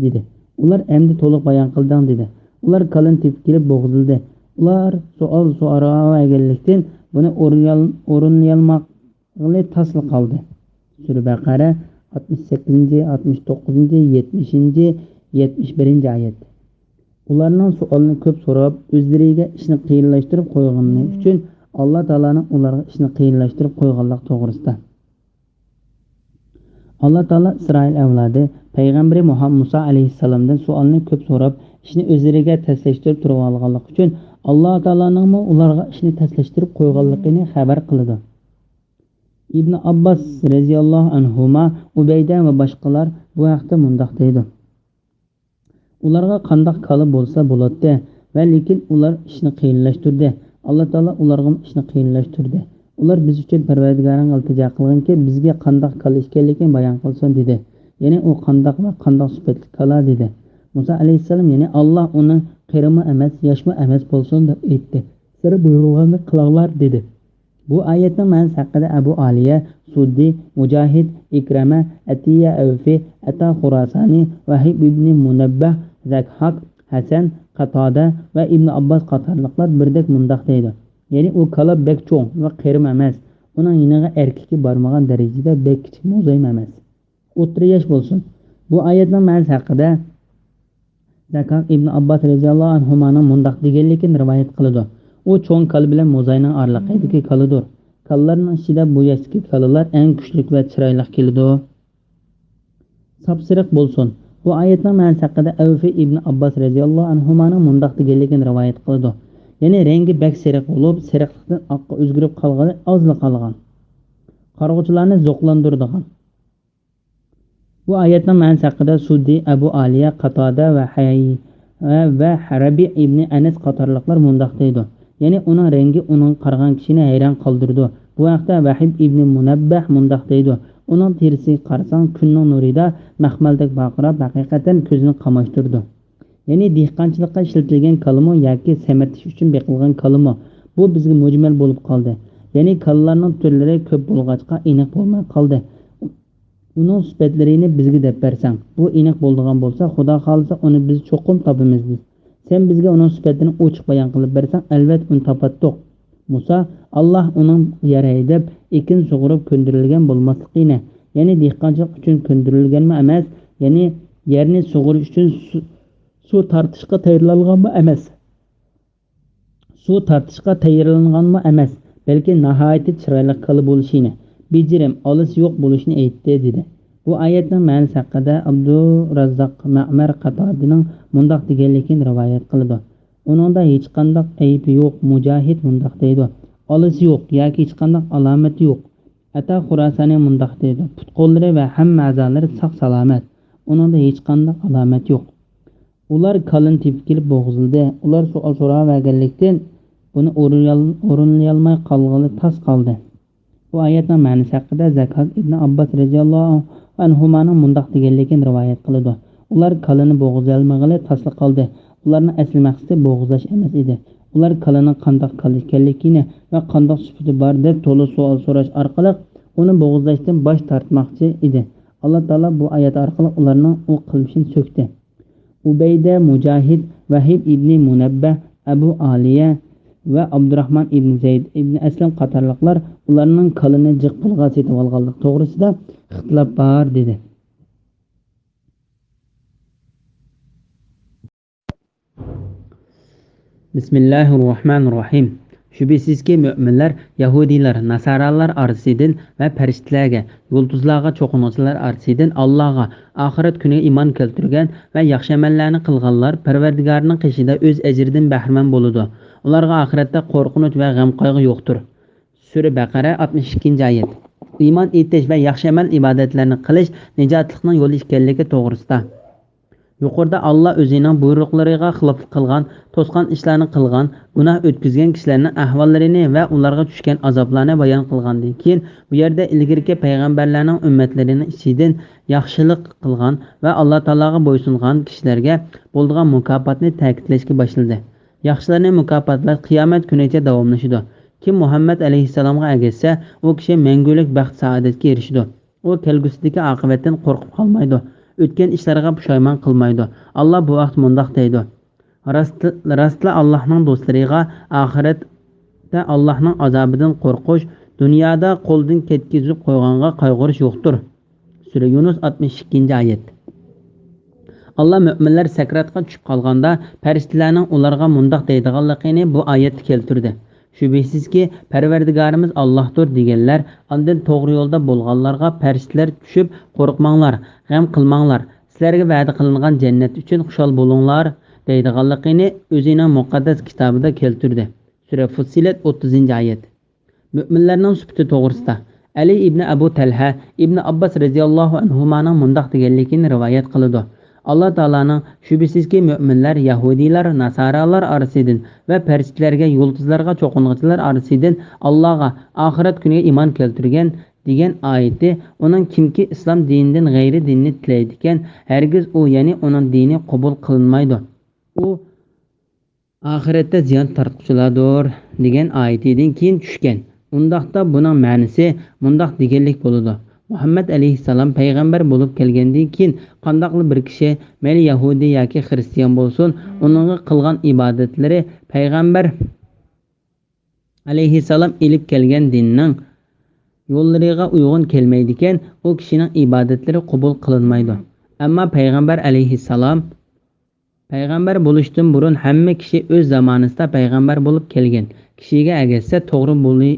دېدى. ئۇلار: «ئەمدى تولۇق بايان قىلدىڭ» دېدى. ئۇلار كالىنى تېپىپ كېلىپ بوغۇزلىدى. ئۇلار سوئال سوراۋەرگەنلىكتىن، بۇنى ئورۇنلىيال-، ئورۇنلىيالماقلى تاسلا قالدى. سۈرە بەقەرە، ئاتمىش سەككىزىنچى، ئاتمىش توققۇزىنچى، يەتمىشىنچى، يەتمىش بىرىنچى ئايەت. ئۇلارنىڭ سوئالنى كۆپ سوراپ، ئۆزلىرىگە ئىشنى قىيىنلاشتۇرۇپ قويغىنى ئۈچۈن، ئاللا تائالانىڭ ئۇلارغا ئىشنى قىيىنلاشتۇرۇپ قويغانلىق توغرىسىدا. ئاللا تائالا ئىسرائىل ئەۋلادى پەيغەمبىرى مۇھەم-، مۇسا ئەلەيھىسسالامدىن سوئالنى كۆپ سوراپ، ئىشنى ئۆزلىرىگە تەسلەشتۈرۈپ تۇرۇۋالغانلىقى ئۈچۈن، ئاللا تائالانىڭمۇ ئۇلارغا ئىشنى تەسلەشتۈرۈپ قويغانلىقىنى خەۋەر قىلىدۇ. ئىبن ئابباس رەزىياللاھۇ ئەنھۇما، ئۇبەيدە ۋە باشقىلار بۇ ھەقتە مۇنداق دەيدۇ: ئۇلارغا قانداق كالا بولسا بولاتتى ۋە لېكىن ئۇلار ئىشنى قىيىنلاشتۇردى. ئاللا تائالا ئۇلارغىمۇ ئىشنى قىيىنلاشتۇردى. ئۇلار: «بىز ئۈچۈن پەرۋەردىگارىڭغا ئىلتىجا قىلغىنكى، بىزگە قانداق كالا ئىكەنلىكىنى بايان قىلسۇن» دېدى. يەنى: «ئۇ قانداق ۋە قانداق سۈپەتلىك كالا؟» دېدى. مۇسا ئەلەيھىسسالام يەنە: «ئاللا ئۇنى قېرىمۇ ئەمەس، ياشمۇ ئەمەس بولسۇن» دەپ ئېيتتى. «سىلەر بۇيرۇلغاننى قىلىڭلار» دېدى. بۇ ئايەتنىڭ مەنىسى ھەققىدە ئەبۇ ئالىيە، سۇددى، مۇجاھىد، ئىكرەمە، ئەتىيە ئەۋفى، ئەتا خۇراسانى، ۋەھىب ئىبنى مۇنەببەھ، زەكھاك، ھەسەن، قاتادە ۋە ئىبن ئابباس قاتارلىقلار بىردەك مۇنداق دەيدۇ: يەنى ئۇ كالا بەك چوڭ ۋە قېرىمۇ ئەمەس، ئۇنىڭ يېنىغا ئەركىكى بارمىغان دەرىجىدە بەك كىچىك موزايمۇ ئەمەس. ئوتتۇرا ياش بولسۇن. بۇ ئايەتنىڭ مەنىسى ھەققىدە زەكاك ئىبن ئابباس رەزىياللاھۇ ئەنھۇمانىڭ مۇنداق دېگەنلىكىنى رىۋايەت قىلىدۇ: ئۇ چوڭ كالا بىلەن موزاينىڭ ئارىلىقىدىكى كالىدۇر. كالىلارنىڭ ئىچىدە بۇ ياشتىكى كالىلار ئەڭ كۈچلۈك ۋە چىرايلىق كېلىدۇ. ساپسېرىق بولسۇن. بۇ ئايەتنىڭ مەنىسى ھەققىدە ئەۋفى ئىبن ئابباس رەزىياللاھۇ ئەنھۇمانىڭ مۇنداق دېگەنلىكىنى رىۋايەت قىلىدۇ: يەنى رەڭگى بەك سېرىق بولۇپ، سېرىقلىقتىن ئاققا ئۆزگىرىپ قالغىلى ئازلا قالغان. قارىغۇچىلارنى زوقلاندۇرىدىغان. بۇ ئايەتنىڭ مەنىسى ھەققىدە سۇددى، ئەبۇ ئالىيە، قاتادە ۋە ھەي-، ۋە رەبىئ ئىبنى ئەنەس قاتارلىقلار مۇنداق دەيدۇ: يەنى ئۇنىڭ رەڭگى ئۇنىڭغا قارىغان كىشىنى ھەيران قالدۇرىدۇ. بۇ ھەقتە ۋەھىب ئىبنى مۇنەببەھ مۇنداق دەيدۇ: ئۇنىڭ تېرىسىگە قارىساڭ، كۈننىڭ نۇرىدا مەخمەلدەك پارقىراپ، ھەقىقەتەن كۆزنى قاماشتۇرىدۇ. يەنى دېھقانچىلىققا ئىشلىتىلگەن كالىمۇ ياكى سەمرىتىش ئۈچۈن بېقىلغان كالىمۇ، بۇ بىزگە مۇجمەل بولۇپ قالدى. يەنى كالىلارنىڭ تۈرلىرى كۆپ بولغاچقا ئېنىق بولماي قالدى. ئۇنىڭ سۈپەتلىرىنى بىزگە دەپ بەرسەڭ، بۇ ئېنىق بولىدىغان بولسا، خۇدا خالىسا ئۇنى بىز چوقۇم تاپىمىز، دېدى. سەن بىزگە ئۇنىڭ سۈپەتلىرىنى ئوچۇق بايان قىلىپ بەرسەڭ، ئەلۋەتتە ئۇنى تاپاتتۇق. مۇسا، ئاللاھ ئۇنىڭ يەر ھەيدەپ، ئېكىن سۇغۇرۇپ كۆندۈرۈلگەن بولماسلىقىنى، يەنى دېھقانچىلىق ئۈچۈن كۆندۈرۈلگەنمۇ ئەمەس، يەنى يەرنى سۇغۇرۇش ئۈچۈن سۇ، سۇ تارتىشقا تەييارلانغانمۇ ئەمەس. سۇ تارتىشقا تەييارلانغانمۇ ئەمەس، بەلكى ناھايىتى چىرايلىق كالا بولۇشىنى، بېجىرىم، ئالىسى يوق بولۇشىنى ئېيتتى، دېدى. بۇ ئايەتنىڭ مەنىسى ھەققىدە ئابدۇراززاق مەمەر قاتادىنىڭ مۇنداق دېگەنلىكىنى رىۋايەت قىلىدۇ. ئۇنىڭدا ھېچقانداق ئەيىبى يوق. مۇجاھىد مۇنداق دەيدۇ، ئالىسى يوق ياكى ھېچقانداق ئالامىتى يوق. ئەتا خۇراسانى مۇنداق دەيدۇ، پۇت-قوللىرى ۋە ھەممە ئەزالىرى ساق-سالامەت. ئۇنىڭدا ھېچقانداق ئالامەت يوق. ئۇلار كالىنى تېپىپ كېلىپ بوغۇزلىدى. ئۇلار سوئال سوراۋەرگەنلىكتىن، بۇنى ئورۇنلىيال-، ئورۇنلىيالماي قالغىلى تاس قالدى. بۇ ئايەتنىڭ مەنىسى ھەققىدە زەكھاك ئىبنى ئابباس رەزىياللاھۇ ئەنھۇمانىڭ مۇنداق دېگەنلىكىنى رىۋايەت قىلىدۇ، ئۇلار كالىنى بوغۇزلىيالمىغىلى تاسلا قالدى. ئۇلارنىڭ ئەسلى مەقسىتى بوغۇزلاش ئەمەس ئىدى. ئۇلار كالىنىڭ قانداق كالا ئىكەنلىكىنى ۋە قانداق سۈپىتى بار دەپ تولا سوئال سوراش ئارقىلىق ئۇنى بوغۇزلاشتىن باش تارتماقچى ئىدى. ئاللا تائالا بۇ ئايەت ئارقىلىق ئۇلارنىڭ ئۇ قىلمىشىنى سۆكتى. ئۇبەيدە، مۇجاھىد، ۋەھىب ئىبنى مۇنەببە، ئەبۇ ئالىيە ۋە ئابدۇراھمان ئىبنى زەيد ئىبنى ئەسلەم قاتارلىقلار ئۇلارنىڭ كالىنى جىق پۇلغا سېتىۋالغانلىقى توغرىسىدا ئىختىلاپ بار، دېدى. بىسمىللاھىررەھمانىررەھىم. شۈبھىسىزكى، مۆمىنلەر يەھۇدىيلار، ناسارالار ئارىسىدىن ۋە پەرىشتىلەرگە، يۇلتۇزلارغا چوقۇنغۇچىلار ئارىسىدىن ئاللاغا، ئاخىرەت كۈنىگە ئىمان كەلتۈرگەن ۋە ياخشى ئەمەللەرنى قىلغانلار پەرۋەردىگارىنىڭ قېشىدا ئۆز ئەجرىدىن بەھرىمەن بولىدۇ. ئۇلارغا ئاخىرەتتە قورقۇنچ ۋە غەم-قايغۇ يوقتۇر. سۈرە بەقەرە، ئاتمىش ئىككىنچى ئايەت. ئىمان ئېيتىش ۋە ياخشى ئەمەل ئىبادەتلەرنى قىلىش نىجاتلىقنىڭ يولى ئىكەنلىكى توغرىسىدا. يۇقىرىدا ئاللا ئۆزىنىڭ بۇيرۇقلىرىغا خىلاپلىق قىلغان، توسقان ئىشلارنى قىلغان، گۇناھ ئۆتكۈزگەن كىشىلەرنىڭ ئەھۋاللىرىنى ۋە ئۇلارغا چۈشكەن ئازابلارنى بايان قىلغاندىن كېيىن، بۇ يەردە ئىلگىرىكى پەيغەمبەرلەرنىڭ ئۈممەتلىرىنىڭ ئىچىدىن ياخشىلىق قىلغان ۋە ئاللا تائالاغا بويسۇنغان كىشىلەرگە بولىدىغان مۇكاپاتنى تەكىتلەشكە باشلىدى. ياخشىلارنى مۇكاپاتلاش قىيامەت كۈنىگىچە داۋاملىشىدۇ. كىم مۇھەممەد ئەلەيھىسسالامغا ئەگەشسە، ئۇ كىشى مەڭگۈلۈك بەخت-سائادەتكە ئېرىشىدۇ. ئۇ كەلگۈسىدىكى ئاقىۋەتتىن قورقۇپ قالمايدۇ. ئۆتكەن ئىشلىرىغا پۇشايمان قىلمايدۇ. ئاللا بۇ ھەقتە مۇنداق دەيدۇ، راست-، راستلا ئاللانىڭ دوستلىرىغا ئاخىرەتتە ئاللانىڭ ئازابىدىن قورقۇش، دۇنيادا قولدىن كەتكۈزۈپ قويغانغا قايغۇرۇش يوقتۇر. سۈرە يۇنۇس، ئاتمىش ئىككىنچى ئايەت. ئاللا مۆمىنلەر سەكراتقا چۈشۈپ قالغاندا، پەرىشتىلەرنىڭ ئۇلارغا مۇنداق دەيدىغانلىقىنى بۇ ئايەتتە كەلتۈردى. شۈبھىسىزكى، پەرۋەردىگارىمىز ئاللاھتۇر دېگەنلەر، ئاندىن توغرا يولدا بولغانلارغا پەرىشتىلەر چۈشۈپ، قورقماڭلار، غەم قىلماڭلار، سىلەرگە ۋەدە قىلىنغان جەننەت ئۈچۈن خۇشال بولۇڭلار دەيدىغانلىقىنى ئۆزىنىڭ مۇقەددەس كىتابىدا كەلتۈردى. سۈرە فۇسسىلەت، ئوتتۇزىنچى ئايەت. مۆمىنلەرنىڭ سۈپىتى توغرىسىدا ئەلى ئىبنى ئەبۇ تەلھە، ئىبنى ئابباس رەزىياللاھۇ ئەنھۇمانىڭ مۇنداق دېگەنلىكىنى رىۋايەت قىلىدۇ، ئاللا تائالانىڭ، شۈبھىسىزكى، مۆمىنلەر يەھۇدىيلار، ناسارالار ئارىسىدىن ۋە پەرىشتىلەرگە، يۇلتۇزلارغا چوقۇنغۇچىلار ئارىسىدىن ئاللاغا، ئاخىرەت كۈنىگە ئىمان كەلتۈرگەن دېگەن ئايىتى، ئۇنىڭ كىمكى ئىسلام دىنىدىن غەيرىي دىننى تىلەيدىكەن، ھەرگىز ئۇ، يەنى ئۇنىڭ دىنى قوبۇل قىلىنمايدۇ. ئۇ ئاخىرەتتە زىيان تارتقۇچىلاردۇر دېگەن ئايىتىدىن كېيىن چۈشكەن. ئۇنداقتا بۇنىڭ مەنىسى مۇنداق دېگەنلىك بولىدۇ، مۇھەممەد ئەلەيھىسسالام پەيغەمبەر بولۇپ كەلگەندىن كېيىن قانداقلا بىر كىشى، مەيلى يەھۇدىي ياكى خىرىستىيان بولسۇن، ئۇنىڭغا قىلغان ئىبادەتلىرى پەيغەمبەر ئەلەيھىسسالام ئېلىپ كەلگەن دىننىڭ يوللىرىغا ئۇيغۇن كەلمەيدىكەن، ئۇ كىشىنىڭ ئىبادەتلىرى قوبۇل قىلىنمايدۇ. ئەمما پەيغەمبەر ئەلەيھىسسالام پەيغەمبەر بولۇشتىن بۇرۇن ھەممە كىشى ئۆز زامانىسىدا پەيغەمبەر بولۇپ كەلگەن كىشىگە ئەگەشسە توغرا بولۇ-،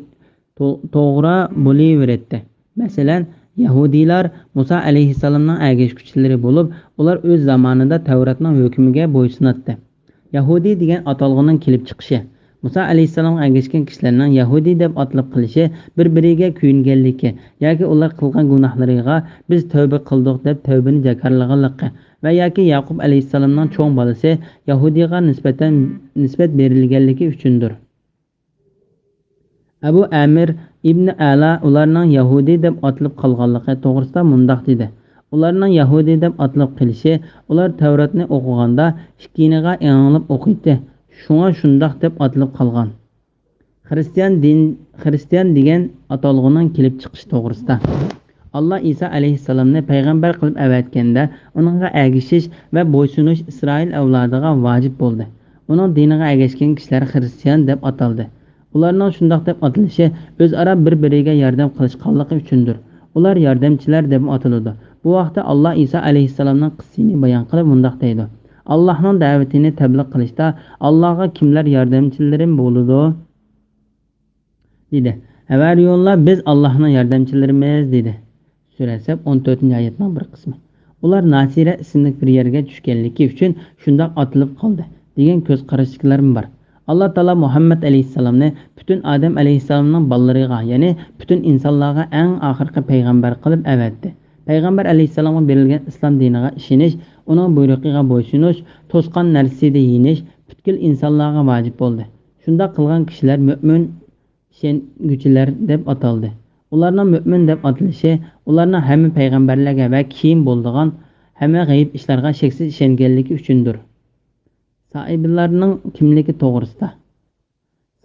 تو-، توغرا بولۇۋېرەتتى. مەسىلەن، يەھۇدىيلار مۇسا ئەلەيھىسسالامنىڭ ئەگەشكۈچىلىرى بولۇپ، ئۇلار ئۆز زامانىدا تەۋراتنىڭ ھۆكمىگە بويسۇناتتى. يەھۇدىي دېگەن ئاتالغۇنىڭ كېلىپ چىقىشى. مۇسا ئەلەيھىسسالامغا ئەگەشكەن كىشىلەرنىڭ يەھۇدىي دەپ ئاتىلىپ قېلىشى بىر-بىرىگە كۆيۈنگەنلىكى ياكى ئۇلار قىلغان گۇناھلىرىغا بىز تەۋبە قىلدۇق دەپ تەۋبىنى جاكارلىغانلىقى ۋە ياكى ياقۇپ ئەلەيھىسسالامنىڭ چوڭ بالىسى يەھۇدىيغا نىسبەتەن، نىسبەت بېرىلگەنلىكى ئۈچۈندۇر. ئەبۇ ئەمىر ئىبنى ئەلا ئۇلارنىڭ يەھۇدىي دەپ ئاتىلىپ قالغانلىقى توغرىسىدا مۇنداق دېدى، ئۇلارنىڭ يەھۇدىي دەپ ئاتىلىپ قېلىشى، ئۇلار تەۋراتنى ئوقۇغاندا ئىككى يېنىغا ئېڭىلىپ ئوقۇيتتى، شۇڭا شۇنداق دەپ ئاتىلىپ قالغان. خىرىستىيان دىن، خىرىستىيان دېگەن ئاتالغۇنىڭ كېلىپ چىقىشى توغرىسىدا. ئاللا ئىسا ئەلەيھىسسالامنى پەيغەمبەر قىلىپ ئەۋەتكەندە، ئۇنىڭغا ئەگىشىش ۋە بويسۇنۇش ئىسرائىل ئەۋلادىغا ۋاجىپ بولدى. ئۇنىڭ دىنىغا ئەگەشكەن كىشىلەر خىرىستىيان دەپ ئاتالدى. ئۇلارنىڭ شۇنداق دەپ ئاتىلىشى ئۆزئارا بىر-بىرىگە ياردەم قىلىشقانلىقى ئۈچۈندۇر. ئۇلار ياردەمچىلەر دەپمۇ ئاتىلىدۇ. بۇ ھەقتە ئاللا ئىسا ئەلەيھىسسالامنىڭ قىسسىسىنى بايان قىلىپ مۇنداق دەيدۇ: «ئاللاھنىڭ دەۋىتىنى تەبلىغ قىلىشتا ئاللاغا كىملەر ياردەمچىلىرىم بولىدۇ؟» دېدى. ھەۋارىيونلار: «بىز ئاللاھنىڭ ياردەمچىلىرىمىز» دېدى. سۈرە سەپ، ئون تۆتىنچى ئايەتنىڭ بىر قىسمى. ئۇلار ناسىرە ئىسىملىك بىر يەرگە چۈشكەنلىكى ئۈچۈن شۇنداق ئاتىلىپ قالدى، دېگەن كۆز قاراشتىكىلەرمۇ بار. ئاللا تائالا مۇھەممەد ئەلەيھىسسالامنى پۈتۈن ئادەم ئەلەيھىسسالامنىڭ بالىلىرىغا، يەنى پۈتۈن ئىنسانلارغا ئەڭ ئاخىرقى پەيغەمبەر قىلىپ ئەۋەتتى. پەيغەمبەر ئەلەيھىسسالامغا بېرىلگەن ئىسلام دىنىغا ئىشىنىش، ئۇنىڭ بۇيرۇقىغا بويسۇنۇش، توسقان نەرسىدىن يېنىش پۈتكۈل ئىنسانلارغا ۋاجىپ بولدى. شۇنداق قىلغان كىشىلەر مۆمىن ئىشەنگۈچىلەر دەپ ئاتالدى. ئۇلارنىڭ مۆمىن دەپ ئاتىلىشى ئۇلارنىڭ ھەممە پەيغەمبەرلەرگە ۋە كېيىن بولىدىغان ھەممە غەيىب ئىشلارغا شەكسىز ئىشەنگەنلىكى ئۈچۈندۇر. سائىبىلارنىڭ كىملىكى توغرىسىدا.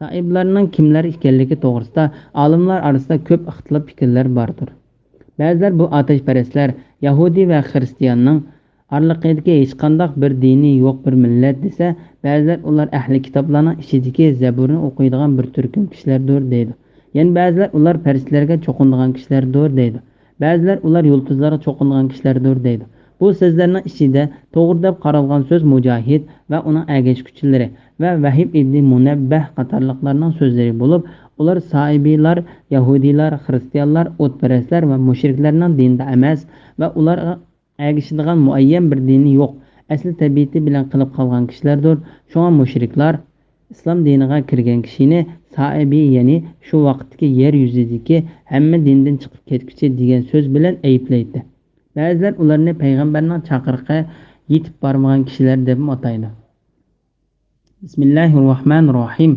سائىبىلارنىڭ كىملەر ئىكەنلىكى توغرىسىدا ئالىملار ئارىسىدا كۆپ ئىختىلاپ پىكىرلەر باردۇر. بەزىلەر بۇ ئاتەشپەرەسلەر يەھۇدىي ۋە خىرىستىياننىڭ ئارىلىقىدىكى ھېچقانداق بىر دىنى يوق بىر مىللەت دېسە، بەزىلەر ئۇلار ئەھلى كىتابلارنىڭ ئىچىدىكى زەبۇرنى ئوقۇيدىغان بىر تۈركۈم كىشىلەردۇر دەيدۇ. يەنە بەزىلەر ئۇلار پەرىشتىلەرگە چوقۇنىدىغان كىشىلەردۇر دەيدۇ. بەزىلەر ئۇلار يۇلتۇزلارغا چوقۇنىدىغان كىشىلەردۇر دەيدۇ. بۇ سۆزلەرنىڭ ئىچىدە توغرا دەپ قارالغان سۆز مۇجاھىد ۋە ئۇنىڭ ئەگەشكۈچىلىرى ۋە ۋەھىب ئىبنى مۇنەببەھ قاتارلىقلارنىڭ سۆزلىرى بولۇپ، ئۇلار سائىبىلار، يەھۇدىيلار، خىرىستىيانلار، ئوتپەرەسلەر ۋە مۇشرىكلارنىڭ دىنىدا ئەمەس ۋە ئۇلارغا ئەگىشىدىغان مۇئەييەن بىر دىنى يوق، ئەسلى تەبىئىتى بىلەن قېلىپ قالغان كىشىلەردۇر. شۇڭا مۇشرىكلار ئىسلام دىنىغا كىرگەن كىشىنى سائىبى، يەنى شۇ ۋاقىتتىكى يەر يۈزىدىكى ھەممە دىندىن چىقىپ كەتكۈچى دېگەن سۆز بىلەن ئەيىبلەيتتى. بەزىلەر ئۇلارنى پەيغەمبەرنىڭ چاقىرىقى يېتىپ بارمىغان كىشىلەر دەپمۇ ئاتايدۇ. بىسمىللاھىررەھمانىررەھىم.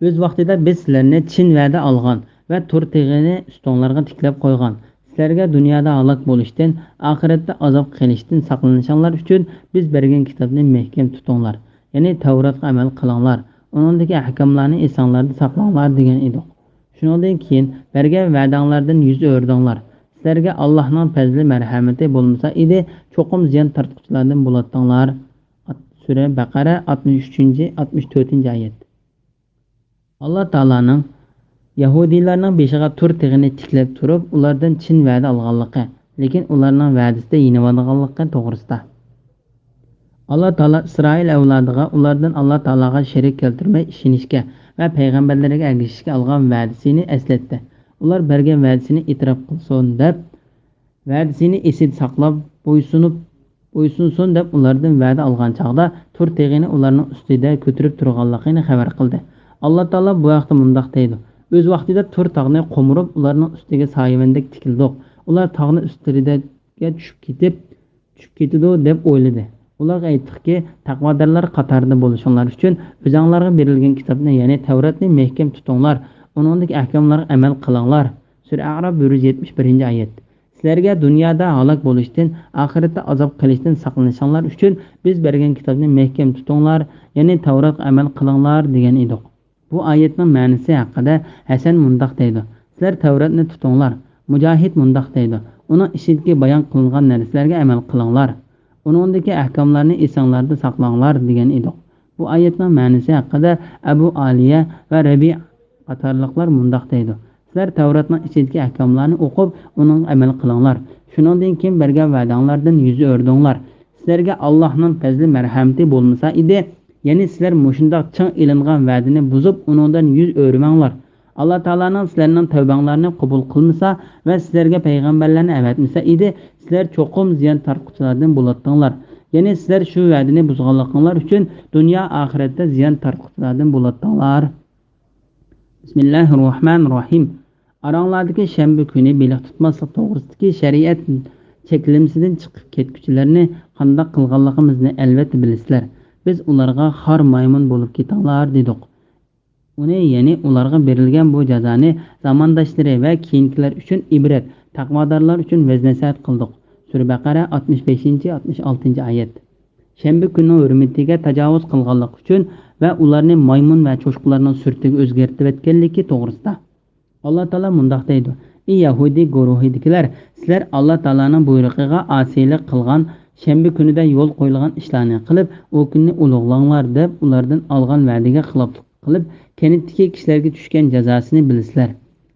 ئۆز ۋاقتىدا بىز سىلەرنى چىن ۋەدە ئالغان ۋە تۇر تېغىنى ئۈستۈڭلارغا تىكلەپ قويغان، سىلەرگە دۇنيادا ھالاك بولۇشتىن، ئاخىرەتتە ئازابقا قېلىشتىن ساقلىنىشىڭلار ئۈچۈن بىز بەرگەن كىتابنى مەھكەم تۇتۇڭلار، يەنى تەۋراتقا ئەمەل قىلىڭلار، ئۇنىڭدىكى ئەھكاملارنى ئېسىڭلاردا ساقلاڭلار دېگەن ئىدۇق. شۇنىڭدىن كېيىن بەرگەن ۋەدەڭلاردىن يۈز ئۆرۈدۈڭلار. سىلەرگە ئاللاھنىڭ پەزلى مەرھەمىتى بولمىسا ئىدى، چوقۇم زىيان تارتقۇچىلاردىن بولاتتىڭلار. ئات-، سۈرە بەقەرە، ئاتمىش ئۈچىنچى، ئاتمىش تۆتىنچى ئايەت. ئاللا تائالانىڭ يەھۇدىيلارنىڭ بېشىغا تۇر تېغىنى تىكلەپ تۇرۇپ، ئۇلاردىن چىن ۋەدە ئالغانلىقى، لېكىن ئۇلارنىڭ ۋەدىسىدە يېنىۋالغانلىقى توغرىسىدا. ئاللا تائالا ئىسرائىل ئەۋلادىغا ئۇلاردىن ئاللا تائالاغا شېرىك كەلتۈرمەي ئىشىنىشكە ۋە پەيغەمبەرلىرىگە ئەگىشىشكە ئالغان ۋەدىسىنى ئەسلەتتى. ئۇلار بەرگەن ۋەدىسىنى ئېتىراپ قىلسۇن دەپ، ۋەدىسىنى ئېسىدە ساقلاپ، بويسۇنۇپ، بويسۇنسۇن دەپ ئۇلاردىن ۋەدە ئالغان چاغدا تۇر تېغىنى ئۇلارنىڭ ئۈستىدە كۆتۈرۈپ تۇرغانلىقىنى خەۋەر قىلدى. ئاللا تائالا بۇ ھەقتە مۇنداق دەيدۇ: «ئۆز ۋاقتىدا تۇر تاغنى قومۇرۇپ، ئۇلارنىڭ ئۈستىگە سايىۋەندەك تىكىلدۇق. ئۇلار تاغنى ئۈستلىرىدە چۈشۈپ كېتىپ، چۈشۈپ كېتىدۇ دەپ ئويلىدى. ئۇلارغا ئېيتتۇقكى، تەقۋادارلار قاتارىدا بولۇشۇڭلار ئۈچۈن ئۆزەڭلارغا بېرىلگەن كىتابنى، يەنى تەۋراتنى مەھكەم تۇتۇڭلار، ئۇنىڭدىكى ئەھكاملارغا ئەمەل قىلىڭلار.» سۈرە ئەئراپ، بىر يۈز يەتمىش بىرىنچى ئايەت. سىلەرگە دۇنيادا ھالاك بولۇشتىن، ئاخىرەتتە ئازاب قىلىشتىن ساقلىنىشىڭلار ئۈچۈن بىز بەرگەن كىتابنى مەھكەم تۇتۇڭلار، يەنى تەۋراتقا ئەمەل قىلىڭلار دېگەن ئىدۇق. بۇ ئايەتنىڭ مەنىسى ھەققىدە ھەسەن مۇنداق دەيدۇ: سىلەر تەۋراتنى تۇتۇڭلار. مۇجاھىد مۇنداق دەيدۇ: ئۇنىڭ ئىچىدىكى بايان قىلىنغان نەرسىلەرگە ئەمەل قىلىڭلار. ئۇنىڭدىكى ئەھكاملارنى ئېسىڭلاردا ساقلاڭلار دېگەن ئىدۇق. بۇ ئايەتنىڭ مەنىسى ھەققىدە ئەبۇ ئالىيە ۋە رەبىئ قاتارلىقلار مۇنداق دەيدۇ: سىلەر تەۋراتنىڭ ئىچىدىكى ئەھكاملارنى ئوقۇپ، ئۇنىڭغا ئەمەل قىلىڭلار. شۇنىڭدىن كېيىن بەرگەن ۋەدەڭلاردىن يۈز ئۆرۈدۈڭلار. سىلەرگە ئاللاھنىڭ پەزلى مەرھەمىتى بولمىسا ئىدى، يەنى سىلەر مۇشۇنداق چىڭ ئېلىنغان ۋەدىنى بۇزۇپ، ئۇنىڭدىن يۈز ئۆرۈمەڭلار. ئاللا تائالانىڭ سىلەرنىڭ تەۋبەڭلارنى قوبۇل قىلمىسا ۋە سىلەرگە پەيغەمبەرلەرنى ئەۋەتمىسە ئىدى، سىلەر چوقۇم زىيان تارتقۇچىلاردىن بولاتتىڭلار. يەنى سىلەر شۇ ۋەدىنى بۇزغانلىقىڭلار ئۈچۈن دۇنيا ئاخىرەتتە زىيان تارتقۇچىلاردىن بولاتتىڭلار. بىسمىللاھىررەھمانىررەھىم. ئاراڭلاردىكى شەنبە كۈنى بېلىق تۇتماسلىق توغرىسىدىكى شەرىئەت چەكلىمىسىدىن چىقىپ كەتكۈچىلەرنى قانداق قىلغانلىقىمىزنى ئەلۋەتتە بىلىسىلەر. بىز ئۇلارغا خار مايمۇن بولۇپ كېتىڭلار دېدۇق. ئۇنى، يەنى ئۇلارغا بېرىلگەن بۇ جازانى زامانداشلىرى ۋە كېيىنكىلەر ئۈچۈن ئىبرەت، تەقۋادارلار ئۈچۈن ۋەز-نەسىھەت قىلدۇق. سۈرە بەقەرە، ئاتمىش بەشىنچى، ئاتمىش ئالتىنچى ئايەت. شەنبە كۈنىنىڭ ھۆرمىتىگە تاجاۋۇز قىلغانلىقى ئۈچۈن ۋە ئۇلارنى مايمۇن ۋە چوشقىلارنىڭ سۈرىتىگە ئۆزگەرتىۋەتكەنلىكى توغرىسىدا. ئاللا تائالا مۇنداق دەيدۇ: «ئى يەھۇدىي گۇرۇھىدىكىلەر، سىلەر ئاللا تائالانىڭ بۇيرۇقىغا ئاسىيلىق قىلغان، شەنبە كۈنىدە يول قويۇلغان ئىشلارنى قىلىپ، ئۇ كۈننى ئۇلۇغلاڭلار دەپ ئۇلاردىن ئالغان ۋەدىگە خىلاپلىق قىلىپ، كەنتتىكى كىشىلەرگە چۈشكەن جازاسىنى بىلىسىلەر.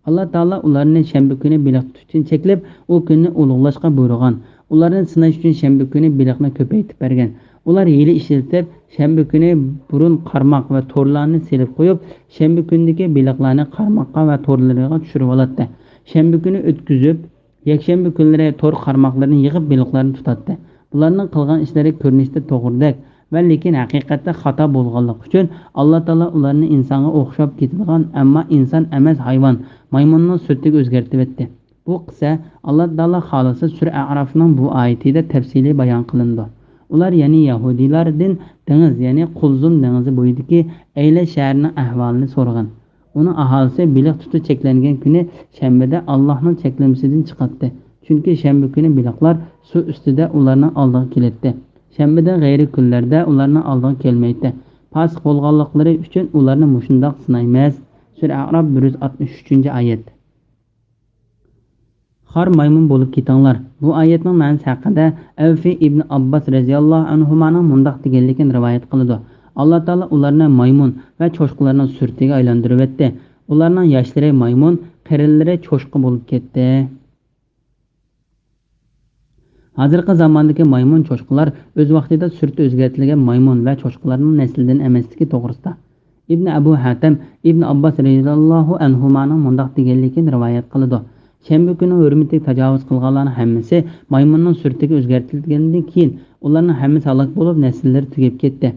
ئاللا تائالا ئۇلارنى شەنبە كۈنى بېلىق تۇتۇشتىن چەكلەپ، ئۇ كۈننى ئۇلۇغلاشقا بۇيرۇغان. ئۇلارنى سىناش ئۈچۈن شەنبە كۈنى بېلىقنى كۆپەيتىپ بەرگەن. ئۇلار ھىيلە ئىشلىتىپ، شەنبە كۈنى بۇرۇن قارماق ۋە تورلارنى سېلىپ قويۇپ، شەنبە كۈنىدىكى بېلىقلارنى قارماققا ۋە تورلىرىغا چۈشۈرۈۋالاتتى. شەنبە كۈنى ئۆتكۈزۈپ، يەكشەنبە كۈنلىرى تور قارماقلىرىنى يىغىپ، بېلىقلارنى تۇتاتتى. بۇلارنىڭ قىلغان ئىشلىرى كۆرۈنۈشتە توغرىدەك ۋە لېكىن ھەقىقەتتە خاتا بولغانلىقى ئۈچۈن، ئاللا تائالا ئۇلارنى ئىنسانغا ئوخشاپ كېتىدىغان، ئەمما ئىنسان ئەمەس ھايۋان، مايمۇننىڭ سۈرىتىگە ئۆزگەرتىۋەتتى. بۇ قىسسە ئاللا تائالا خالىسا سۈرە ئەئرافنىڭ بۇ ئايىتىدە تەپسىلىي بايان قىلىنىدۇ. ئۇلار، يەنى يەھۇدىيلاردىن دېڭىز، يەنى قۇلزۇم دېڭىزى بويىدىكى ئەيلە شەھىرىنىڭ ئەھۋالىنى سورىغان. ئۇنىڭ ئاھالىسى بېلىق تۇتۇش چەكلەنگەن كۈنى شەنبىدە ئاللاھنىڭ چەكلىمىسىدىن چىقاتتى. چۈنكى شەنبە كۈنى بېلىقلار سۇ ئۈستىدە ئۇلارنىڭ ئالدىغا كېلەتتى. شەنبىدىن غەيرىي كۈنلەردە ئۇلارنىڭ ئالدىغا كەلمەيتتى. پاسىق بولغانلىقلىرى ئۈچۈن ئۇلارنى مۇشۇنداق سىنايمىز. سۈرە ئەئراپ، بىر يۈز ئاتمىش ئۈچىنچى ئايەت. خار مايمۇن بولۇپ كېتىڭلار. بۇ ئايەتنىڭ مەنىسى ھەققىدە ئەۋفى ئىبنى ئابباس رەزىياللاھۇ ئەنھۇمانىڭ مۇنداق دېگەنلىكىنى رىۋايەت قىلىدۇ: ئاللا تائالا ئۇلارنى مايمۇن ۋە چوشقىلارنىڭ سۈرىتىگە ئايلاندۇرۇۋەتتى. ئۇلارنىڭ ياشلىرى مايمۇن، قېرىنلىرى چوشقا بولۇپ كەتتى. ھازىرقى زاماندىكى مايمۇن، چوشقىلار ئۆز ۋاقتىدا سۈرىتى ئۆزگەرتىلگەن مايمۇن ۋە چوشقىلارنىڭ نەسلىدىن ئەمەسلىكى توغرىسىدا ئىبن ئەبۇ ھەتەم ئىبن ئابباس رەزىياللاھۇ ئەنھۇمانىڭ مۇنداق دېگەنلىكىنى رىۋايەت قىلىدۇ: شەنبە كۈنى ھۆرمىتىگە تاجاۋۇز قىلغانلارنىڭ ھەممىسى مايمۇننىڭ سۈرىتىگە ئۆزگەرتىلگەندىن كېيىن، ئۇلارنىڭ ھەممىسى ھالاك بولۇپ، نەسىللىرى تۈگەپ كەتتى.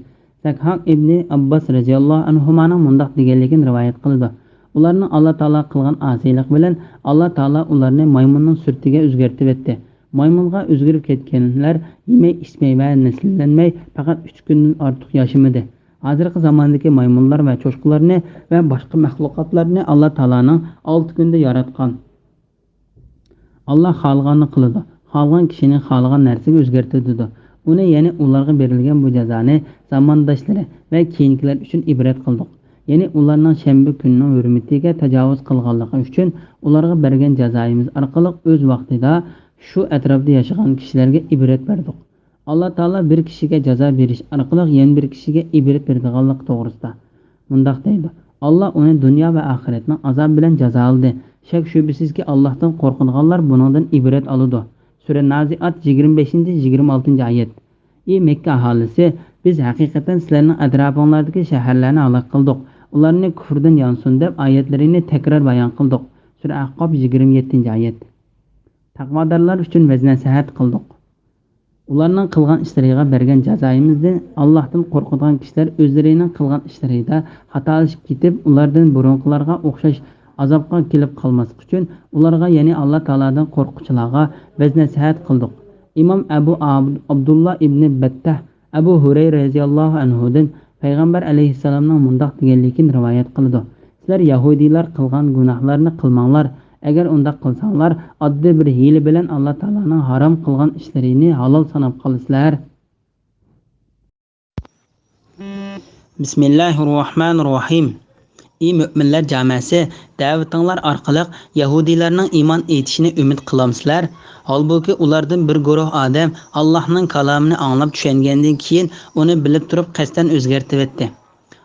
زەكھاق ئىبنى ئابباس رەزىياللاھۇ ئەنھۇمانىڭ مۇنداق دېگەنلىكىنى رىۋايەت قىلىدۇ: ئۇلارنىڭ ئاللا تائالا قىلغان ئاسىيلىقى بىلەن ئاللا تائالا ئۇلارنى مايمۇننىڭ سۈرىتىگە ئۆزگەرتىۋەتتى. مايمۇنغا ئۆزگىرىپ كەتكەنلەر يېمەي، ئىچمەي ۋە نەسىللەنمەي، پەقەت ئۈچ كۈندىن ئارتۇق ياشىمىدى. ھازىرقى زاماندىكى مايمۇنلار ۋە چوشقىلارنى ۋە باشقا مەخلۇقاتلارنى ئاللا تائالانىڭ ئالتە كۈندە ياراتقان. ئاللا خالىغاننى قىلىدۇ، خالىغان كىشىنى خالىغان نەرسىگە ئۆزگەرتىدۇ. ئۇنى، يەنى ئۇلارغا بېرىلگەن بۇ جازانى زامانداشلىرى ۋە كېيىنكىلەر ئۈچۈن ئىبرەت قىلدۇق. يەنى ئۇلارنىڭ شەنبە كۈنىنىڭ ھۆرمىتىگە تاجاۋۇز قىلغانلىقى ئۈچۈن ئۇلارغا بەرگەن جازايىمىز ئارقىلىق ئۆز ۋاقتىدا شۇ ئەتراپتا ياشىغان كىشىلەرگە ئىبرەت بەردۇق. ئاللا تائالا بىر كىشىگە جازا بېرىش ئارقىلىق يەنە بىر كىشىگە ئىبرەت بېرىدىغانلىقى توغرىسىدا مۇنداق دەيدۇ: ئاللا ئۇنى دۇنيا ۋە ئاخىرەتنىڭ ئازابى بىلەن جازالىدى. شەك-شۈبھىسىزكى، ئاللاھتىن قورقىدىغانلار بۇنىڭدىن ئىبرەت ئالىدۇ. سۈرە نازىئات، يىگىرمە بەشىنچى، يىگىرمە ئالتىنچى ئايەت. ئى مەككە ئاھالىسى، بىز ھەقىقەتەن سىلەرنىڭ ئەتراپىڭلاردىكى شەھەرلەرنى ھالاك قىلدۇق، ئۇلارنى كۇفرىدىن يانسۇن دەپ ئايەتلىرىنى تەكرار بايان قىلدۇق. سۈرە ئەھقاپ، يىگىرمە يەتتىنچى ئايەت. تەقۋادارلار ئۈچۈن ۋەز-نەسىھەت قىلدۇق. ئۇلارنىڭ قىلغان ئىشلىرىغا بەرگەن جازايىمىزدىن ئاللاھتىن قورقىدىغان كىشىلەر ئۆزلىرىنىڭ قىلغان ئىشلىرىدا خاتالىشىپ كېتىپ، ئۇلاردىن بۇرۇنقىلارغا ئوخشاش ئازابقا كېلىپ قالماسلىقى ئۈچۈن، ئۇلارغا، يەنى ئاللا تائالادىن قورققۇچىلارغا ۋەز-نەسىھەت قىلدۇق. ئىمام ئەبۇ ئاب-، ئابدۇللا ئىبنى بەتتەھ ئەبۇ ھۇرەيرە رەزىياللاھۇ ئەنھۇدىن پەيغەمبەر ئەلەيھىسسالامنىڭ مۇنداق دېگەنلىكىنى رىۋايەت قىلىدۇ: سىلەر يەھۇدىيلار قىلغان گۇناھلارنى قىلماڭلار. ئەگەر ئۇنداق قىلساڭلار، ئاددىي بىر ھىيلە بىلەن ئاللا تائالانىڭ ھارام قىلغان ئىشلىرىنى ھالال ساناپ قالىسىلەر. بىسمىللاھىررەھمانىررەھىم. ئى مۆمىنلەر جامەسى، دەۋىتىڭلار ئارقىلىق يەھۇدىيلارنىڭ ئىمان ئېيتىشىنى ئۈمىد قىلامسىلەر؟ ھالبۇكى، ئۇلاردىن بىر گۇرۇھ ئادەم ئاللاھنىڭ كالامىنى ئاڭلاپ چۈشەنگەندىن كېيىن، ئۇنى بىلىپ تۇرۇپ قەستەن ئۆزگەرتىۋەتتى.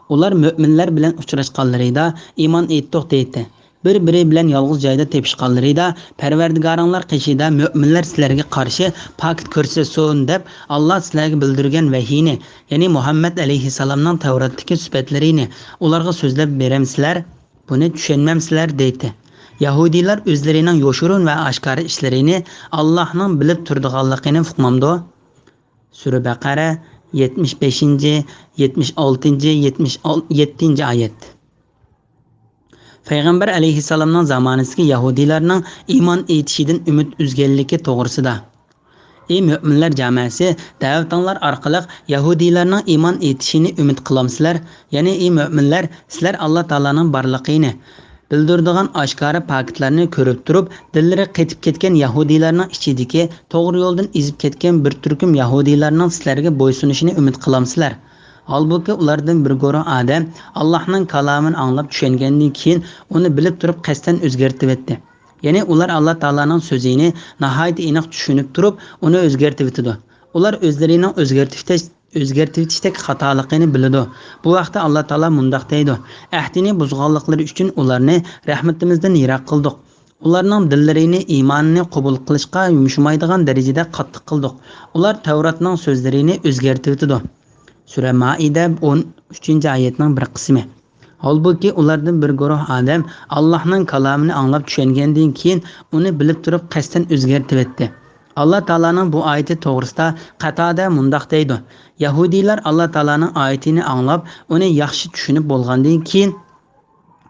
ئۇلار مۆمىنلەر بىلەن ئۇچراشقانلىرىدا، ئىمان ئېيتتۇق دەيتتى. بىر-بىرى بىلەن يالغۇز جايدا تېپىشقانلىرىدا، پەرۋەردىگارىڭلار قېشىدا مۆمىنلەر سىلەرگە قارشى پاكىت كۆرسەتسۇن دەپ، ئاللا سىلەرگە بىلدۈرگەن ۋەھىينى، يەنى مۇھەممەد ئەلەيھىسسالامنىڭ تەۋراتتىكى سۈپەتلىرىنى ئۇلارغا سۆزلەپ بېرەمسىلەر؟ بۇنى چۈشەنمەمسىلەر؟ دەيتتى. يەھۇدىيلار ئۆزلىرىنىڭ يوشۇرۇن ۋە ئاشكارا ئىشلىرىنى ئاللاھنىڭ بىلىپ تۇرىدىغانلىقىنى ئۇقمامدۇ؟ سۈرە بەقەرە، يەتمىش بەشىنچى، يەتمىش ئالتىنچى، يەتمىش يەتتىنچى ئايەت. پەيغەمبەر ئەلەيھىسسالامنىڭ زامانىسىدىكى يەھۇدىيلارنىڭ ئىمان ئېيتىشىدىن ئۈمىد ئۈزگەنلىكى توغرىسىدا. ئى مۆمىنلەر جامەسى، دەۋىتىڭلار ئارقىلىق يەھۇدىيلارنىڭ ئىمان ئېيتىشىنى ئۈمىد قىلامسىلەر؟ يەنى، ئى مۆمىنلەر، سىلەر ئاللا تائالانىڭ بارلىقىنى، بىلدۈرىدىغان ئاشكارا پاكىتلارنى كۆرۈپ تۇرۇپ، دىللىرى قېتىپ كەتكەن يەھۇدىيلارنىڭ ئىچىدىكى توغرا يولدىن ئېزىپ كەتكەن بىر تۈركۈم يەھۇدىيلارنىڭ سىلەرگە بويسۇنۇشىنى ئۈمىد قىلامسىلەر؟ ھالبۇكى، ئۇلاردىن بىر گۇرۇھ ئادەم ئاللاھنىڭ كالامىنى ئاڭلاپ چۈشەنگەندىن كېيىن، ئۇنى بىلىپ تۇرۇپ قەستەن ئۆزگەرتىۋەتتى. يەنى ئۇلار ئاللا تائالانىڭ سۆزىنى ناھايىتى ئېنىق چۈشىنىپ تۇرۇپ، ئۇنى ئۆزگەرتىۋېتىدۇ. ئۇلار ئۆزلىرىنىڭ ئۆزگەرتىۋېتىش، ئۆزگەرتىۋېتىشتەك خاتالىقىنى بىلىدۇ. بۇ ھەقتە ئاللا تائالا مۇنداق دەيدۇ: «ئەھدىنى بۇزغانلىقلىرى ئۈچۈن ئۇلارنى رەھمىتىمىزدىن يىراق قىلدۇق. ئۇلارنىڭ دىللىرىنى ئىماننى قوبۇل قىلىشقا يۇمشىمايدىغان دەرىجىدە قاتتىق قىلدۇق.» ئۇلار تەۋراتنىڭ سۆزلىرىنى ئۆزگەرتىۋېتىدۇ. سۈرە مائىدە ئون ئۈچىنچى ئايەتنىڭ بىر قىسمى. ھالبۇكى، ئۇلاردىن بىر گۇرۇھ ئادەم ئاللاھنىڭ كالامىنى ئاڭلاپ چۈشەنگەندىن كېيىن، ئۇنى بىلىپ تۇرۇپ قەستەن ئۆزگەرتىۋەتتى. ئاللا تائالانىڭ بۇ ئايىتى توغرىسىدا قاتادە مۇنداق دەيدۇ: «يەھۇدىيلار ئاللا تائالانىڭ ئايىتىنى ئاڭلاپ، ئۇنى ياخشى چۈشىنىپ بولغاندىن كېيىن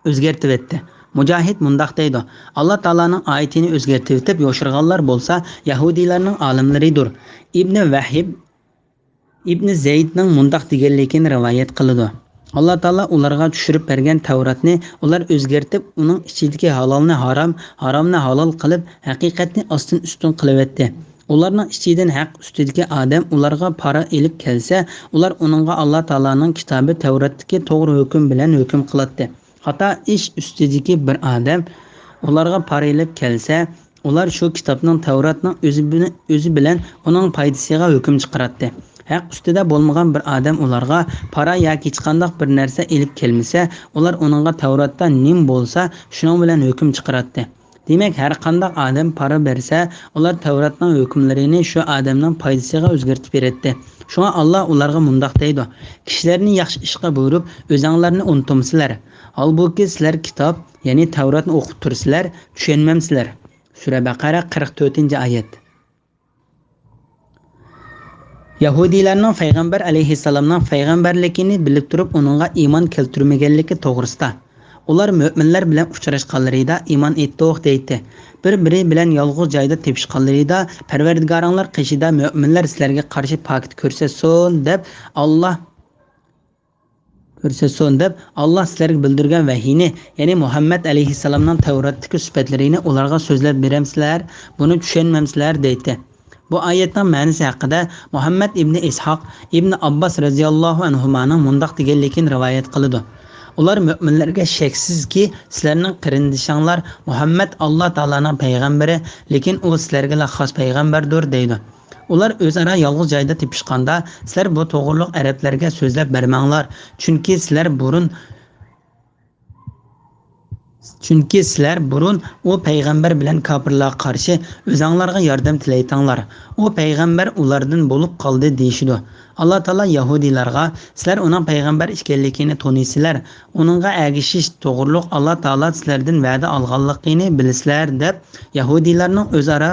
ئۆزگەرتىۋەتتى.» مۇجاھىد مۇنداق دەيدۇ: «ئاللا تائالانىڭ ئايىتىنى ئۆزگەرتىۋېتىپ يوشۇرغانلار بولسا يەھۇدىيلارنىڭ ئالىملىرىدۇر.» ئىبنى ۋەھىب ئىبنى زەيدنىڭ مۇنداق دېگەنلىكىنى رىۋايەت قىلىدۇ: «ئاللا تائالا ئۇلارغا چۈشۈرۈپ بەرگەن تەۋراتنى ئۇلار ئۆزگەرتىپ، ئۇنىڭ ئىچىدىكى ھالالنى ھارام، ھارامنى ھالال قىلىپ، ھەقىقەتنى ئاستىن ئۈستۈن قىلىۋەتتى. ئۇلارنىڭ ئىچىدىن ھەق ئۈستىدىكى ئادەم ئۇلارغا پارا ئېلىپ كەلسە، ئۇلار ئۇنىڭغا ئاللا تائالانىڭ كىتابى تەۋراتتىكى توغرا ھۆكۈم بىلەن ھۆكۈم قىلاتتى. خاتا ئىش ئۈستىدىكى بىر ئادەم ئۇلارغا پارا ئېلىپ كەلسە، ئۇلار شۇ كىتابنىڭ، تەۋراتنىڭ ئۆزى بىلەن، ئۆزى بىلەن ئۇنىڭ پايدىسىغا ھۆكۈم چىقىراتتى. ھەق ئۈستىدە بولمىغان بىر ئادەم ئۇلارغا پارا ياكى ھېچقانداق بىر نەرسە ئېلىپ كەلمىسە، ئۇلار ئۇنىڭغا تەۋراتتا نېمە بولسا، شۇنىڭ بىلەن ھۆكۈم چىقىراتتى. دېمەك، ھەر قانداق ئادەم پارا بەرسە، ئۇلار تەۋراتنىڭ ھۆكۈملىرىنى شۇ ئادەمنىڭ پايدىسىغا ئۆزگەرتىپ بېرەتتى. شۇڭا ئاللا ئۇلارغا مۇنداق دەيدۇ: كىشىلەرنى ياخشى ئىشقا بۇيرۇپ، ئۆزەڭلارنى ئۇنتۇمسىلەر. ھالبۇكى، سىلەر كىتاب، يەنى تەۋراتنى ئوقۇپ تۇرسىلەر، چۈشەنمەمسىلەر. سۈرە بەقەرە، قىرىق تۆتىنچى ئايەت. يەھۇدىيلارنىڭ پەيغەمبەر ئەلەيھىسسالامنىڭ پەيغەمبەرلىكىنى بىلىپ تۇرۇپ ئۇنىڭغا ئىمان كەلتۈرمىگەنلىكى توغرىسىدا، ئۇلار مۆمىنلەر بىلەن ئۇچراشقانلىرىدا ئىمان ئېيتتۇق دەيتتى. بىر-بىرى بىلەن يالغۇز جايدا تېپىشقانلىرىدا پەرۋەردىگارىڭلار قېشىدا مۆمىنلەر سىلەرگە قارشى پاكىت كۆرسەتسۇن دەپ ئاللا كۆرسەتسۇن دەپ، ئاللا سىلەرگە بىلدۈرگەن ۋەھىينى، يەنى مۇھەممەد ئەلەيھىسسالامنىڭ تەۋراتتىكى سۈپەتلىرىنى ئۇلارغا سۆزلەپ بېرەمسىلەر؟ بۇنى چۈشەنمەمسىلەر؟ دەيتتى. بۇ ئايەتنىڭ مەنىسى ھەققىدە مۇھەممەد ئىبنى ئىسھاق، ئىبنى ئابباس رەزىياللاھۇ ئەنھۇمانىڭ مۇنداق دېگەنلىكىنى رىۋايەت قىلىدۇ: ئۇلار مۆمىنلەرگە، شەكسىزكى، سىلەرنىڭ قېرىندىشىڭلار مۇھەممەد ئاللا تائالانىڭ پەيغەمبىرى، لېكىن ئۇ سىلەرگىلا خاس پەيغەمبەردۇر، دەيدۇ. ئۇلار ئۆزئارا يالغۇز جايدا تېپىشقاندا، سىلەر بۇ توغرۇلۇق ئەرەبلەرگە سۆزلەپ بەرمەڭلار، چۈنكى سىلەر بۇرۇن، چۈنكى سىلەر بۇرۇن ئۇ پەيغەمبەر بىلەن كاپىرلارغا قارشى ئۆزەڭلارغا ياردەم تىلەيتىڭلار، ئۇ پەيغەمبەر ئۇلاردىن بولۇپ قالدى، دېيىشىدۇ. ئاللا تائالا يەھۇدىيلارغا، سىلەر ئۇنىڭ پەيغەمبەر ئىكەنلىكىنى تونۇيسىلەر، ئۇنىڭغا ئەگىشىش توغرۇلۇق ئاللا تائالا سىلەردىن ۋەدە ئالغانلىقىنى بىلىسىلەر، دەپ، يەھۇدىيلارنىڭ ئۆزئارا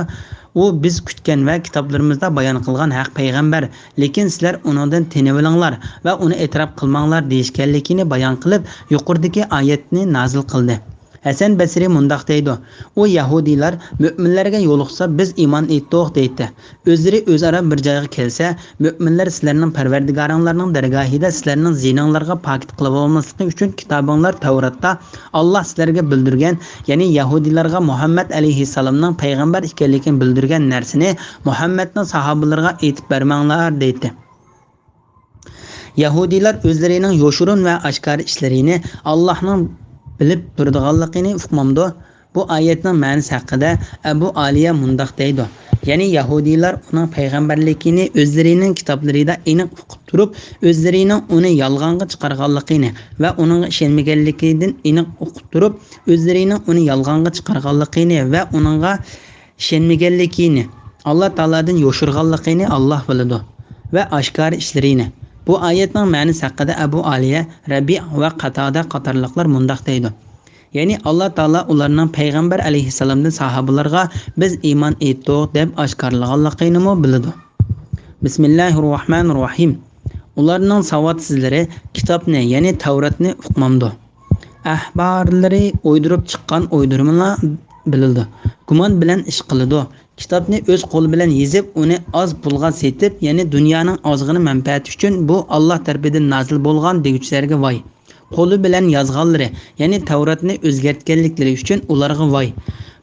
ئۇ بىز كۈتكەن ۋە كىتابلىرىمىزدا بايان قىلغان ھەق پەيغەمبەر، لېكىن سىلەر ئۇنىڭدىن تېنىۋېلىڭلار ۋە ئۇنى ئېتىراپ قىلماڭلار دېيىشكەنلىكىنى بايان قىلىپ، يۇقىرىدىكى ئايەتنى نازىل قىلدى. ھەسەن بەسرى مۇنداق دەيدۇ: ئۇ يەھۇدىيلار مۆمىنلەرگە يولۇقسا، بىز ئىمان ئېيتتۇق دەيتتى. ئۆزلىرى ئۆزئارا بىر جايغا كەلسە، مۆمىنلەر سىلەرنىڭ پەرۋەردىگارىڭلارنىڭ دەرگاھىدا سىلەرنىڭ زىيىنىڭلارغا پاكىت قىلىۋالماسلىقى ئۈچۈن كىتابىڭلار تەۋراتتا ئاللا سىلەرگە بىلدۈرگەن، يەنى يەھۇدىيلارغا مۇھەممەد ئەلەيھىسسالامنىڭ پەيغەمبەر ئىكەنلىكىنى بىلدۈرگەن نەرسىنى مۇھەممەدنىڭ ساھابىلىرىغا ئېيتىپ بەرمەڭلار دەيتتى. يەھۇدىيلار ئۆزلىرىنىڭ يوشۇرۇن ۋە ئاشكارا ئىشلىرىنى ئاللاھنىڭ بىلىپ تۇرىدىغانلىقىنى ئۇقمامدۇ؟ بۇ ئايەتنىڭ مەنىسى ھەققىدە ئەبۇ ئالىيە مۇنداق دەيدۇ: يەنى يەھۇدىيلار ئۇنىڭ پەيغەمبەرلىكىنى ئۆزلىرىنىڭ كىتابلىرىدا ئېنىق ئۇقۇپ تۇرۇپ، ئۆزلىرىنىڭ ئۇنى يالغانغا چىقارغانلىقىنى ۋە ئۇنىڭغا ئىشەنمىگەنلىكىدىن ئېنىق ئۇقۇپ تۇرۇپ، ئۆزلىرىنىڭ ئۇنى يالغانغا چىقارغانلىقىنى ۋە ئۇنىڭغا ئىشەنمىگەنلىكىنى، ئاللا تائالادىن يوشۇرغانلىقىنى ئاللا بىلىدۇ ۋە ئاشكارا ئىشلىرىنى. بۇ ئايەتنىڭ مەنىسى ھەققىدە ئەبۇ ئالىيە، رەبىئ ۋە قاتادە قاتارلىقلار مۇنداق دەيدۇ: يەنى ئاللا تائالا ئۇلارنىڭ پەيغەمبەر ئەلەيھىسسالامدىن ساھابىلارغا بىز ئىمان ئېيتتۇق دەپ ئاشكارىلىغانلىقىنىمۇ بىلىدۇ. بىسمىللاھىررەھمانىررەھىم. ئۇلارنىڭ ساۋاتسىزلىرى كىتابنى، يەنى تەۋراتنى ئۇقمامدۇ؟ ئەھبارلىرى ئويدۇرۇپ چىققان ئويدۇرمىلار بىلىدۇ. گۇمان بىلەن ئىش قىلىدۇ. كىتابنى ئۆز قولى بىلەن يېزىپ، ئۇنى ئاز پۇلغا سېتىپ، يەنى دۇنيانىڭ ئازغىنە مەنپەئەتى ئۈچۈن بۇ ئاللا تەرىپىدىن نازىل بولغان دېگۈچىلەرگە ۋاي. قولى بىلەن يازغانلىرى، يەنى تەۋراتنى ئۆزگەرتكەنلىكلىرى ئۈچۈن ئۇلارغا ۋاي.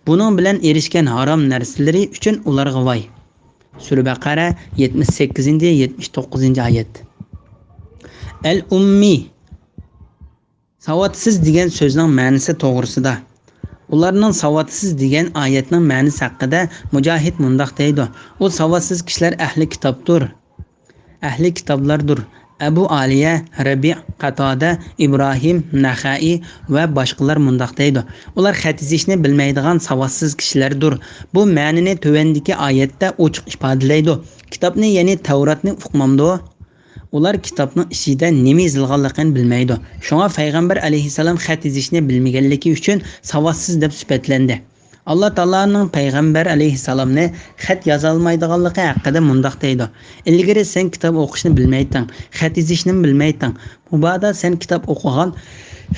بۇنىڭ بىلەن ئېرىشكەن ھارام نەرسىلىرى ئۈچۈن ئۇلارغا ۋاي. سۈرە بەقەرە، يەتمىش سەككىزىنچى، يەتمىش توققۇزىنچى ئايەت. ئەل ئۇممى، ساۋاتسىز دېگەن سۆزنىڭ مەنىسى توغرىسىدا. ئۇلارنىڭ ساۋاتسىز دېگەن ئايەتنىڭ مەنىسى ھەققىدە مۇجاھىد مۇنداق دەيدۇ: ئۇ ساۋاتسىز كىشىلەر ئەھلى كىتابتۇر، ئەھلى كىتابلاردۇر. ئەبۇ ئالىيە، رەبىئ، قاتادە، ئىبراھىم نەخەئى ۋە باشقىلار مۇنداق دەيدۇ: ئۇلار خەت يېزىشنى بىلمەيدىغان ساۋاتسىز كىشىلەردۇر. بۇ مەنىنى تۆۋەندىكى ئايەتتە ئوچۇق ئىپادىلەيدۇ: كىتابنى، يەنى تەۋراتنى ئۇقمامدۇ؟ ئۇلار كىتابنىڭ ئىچىدە نېمە يېزىلغانلىقىنى بىلمەيدۇ. شۇڭا پەيغەمبەر ئەلەيھىسسالام خەت يېزىشنى بىلمىگەنلىكى ئۈچۈن ساۋاتسىز دەپ سۈپەتلەندى. ئاللا تائالانىڭ پەيغەمبەر ئەلەيھىسسالامنى خەت يازالمايدىغانلىقى ھەققىدە مۇنداق دەيدۇ: ئىلگىرى سەن كىتاب ئوقۇشنى بىلمەيتتىڭ، خەت يېزىشنىمۇ بىلمەيتتىڭ. مۇبادا سەن كىتاب ئوقۇغان،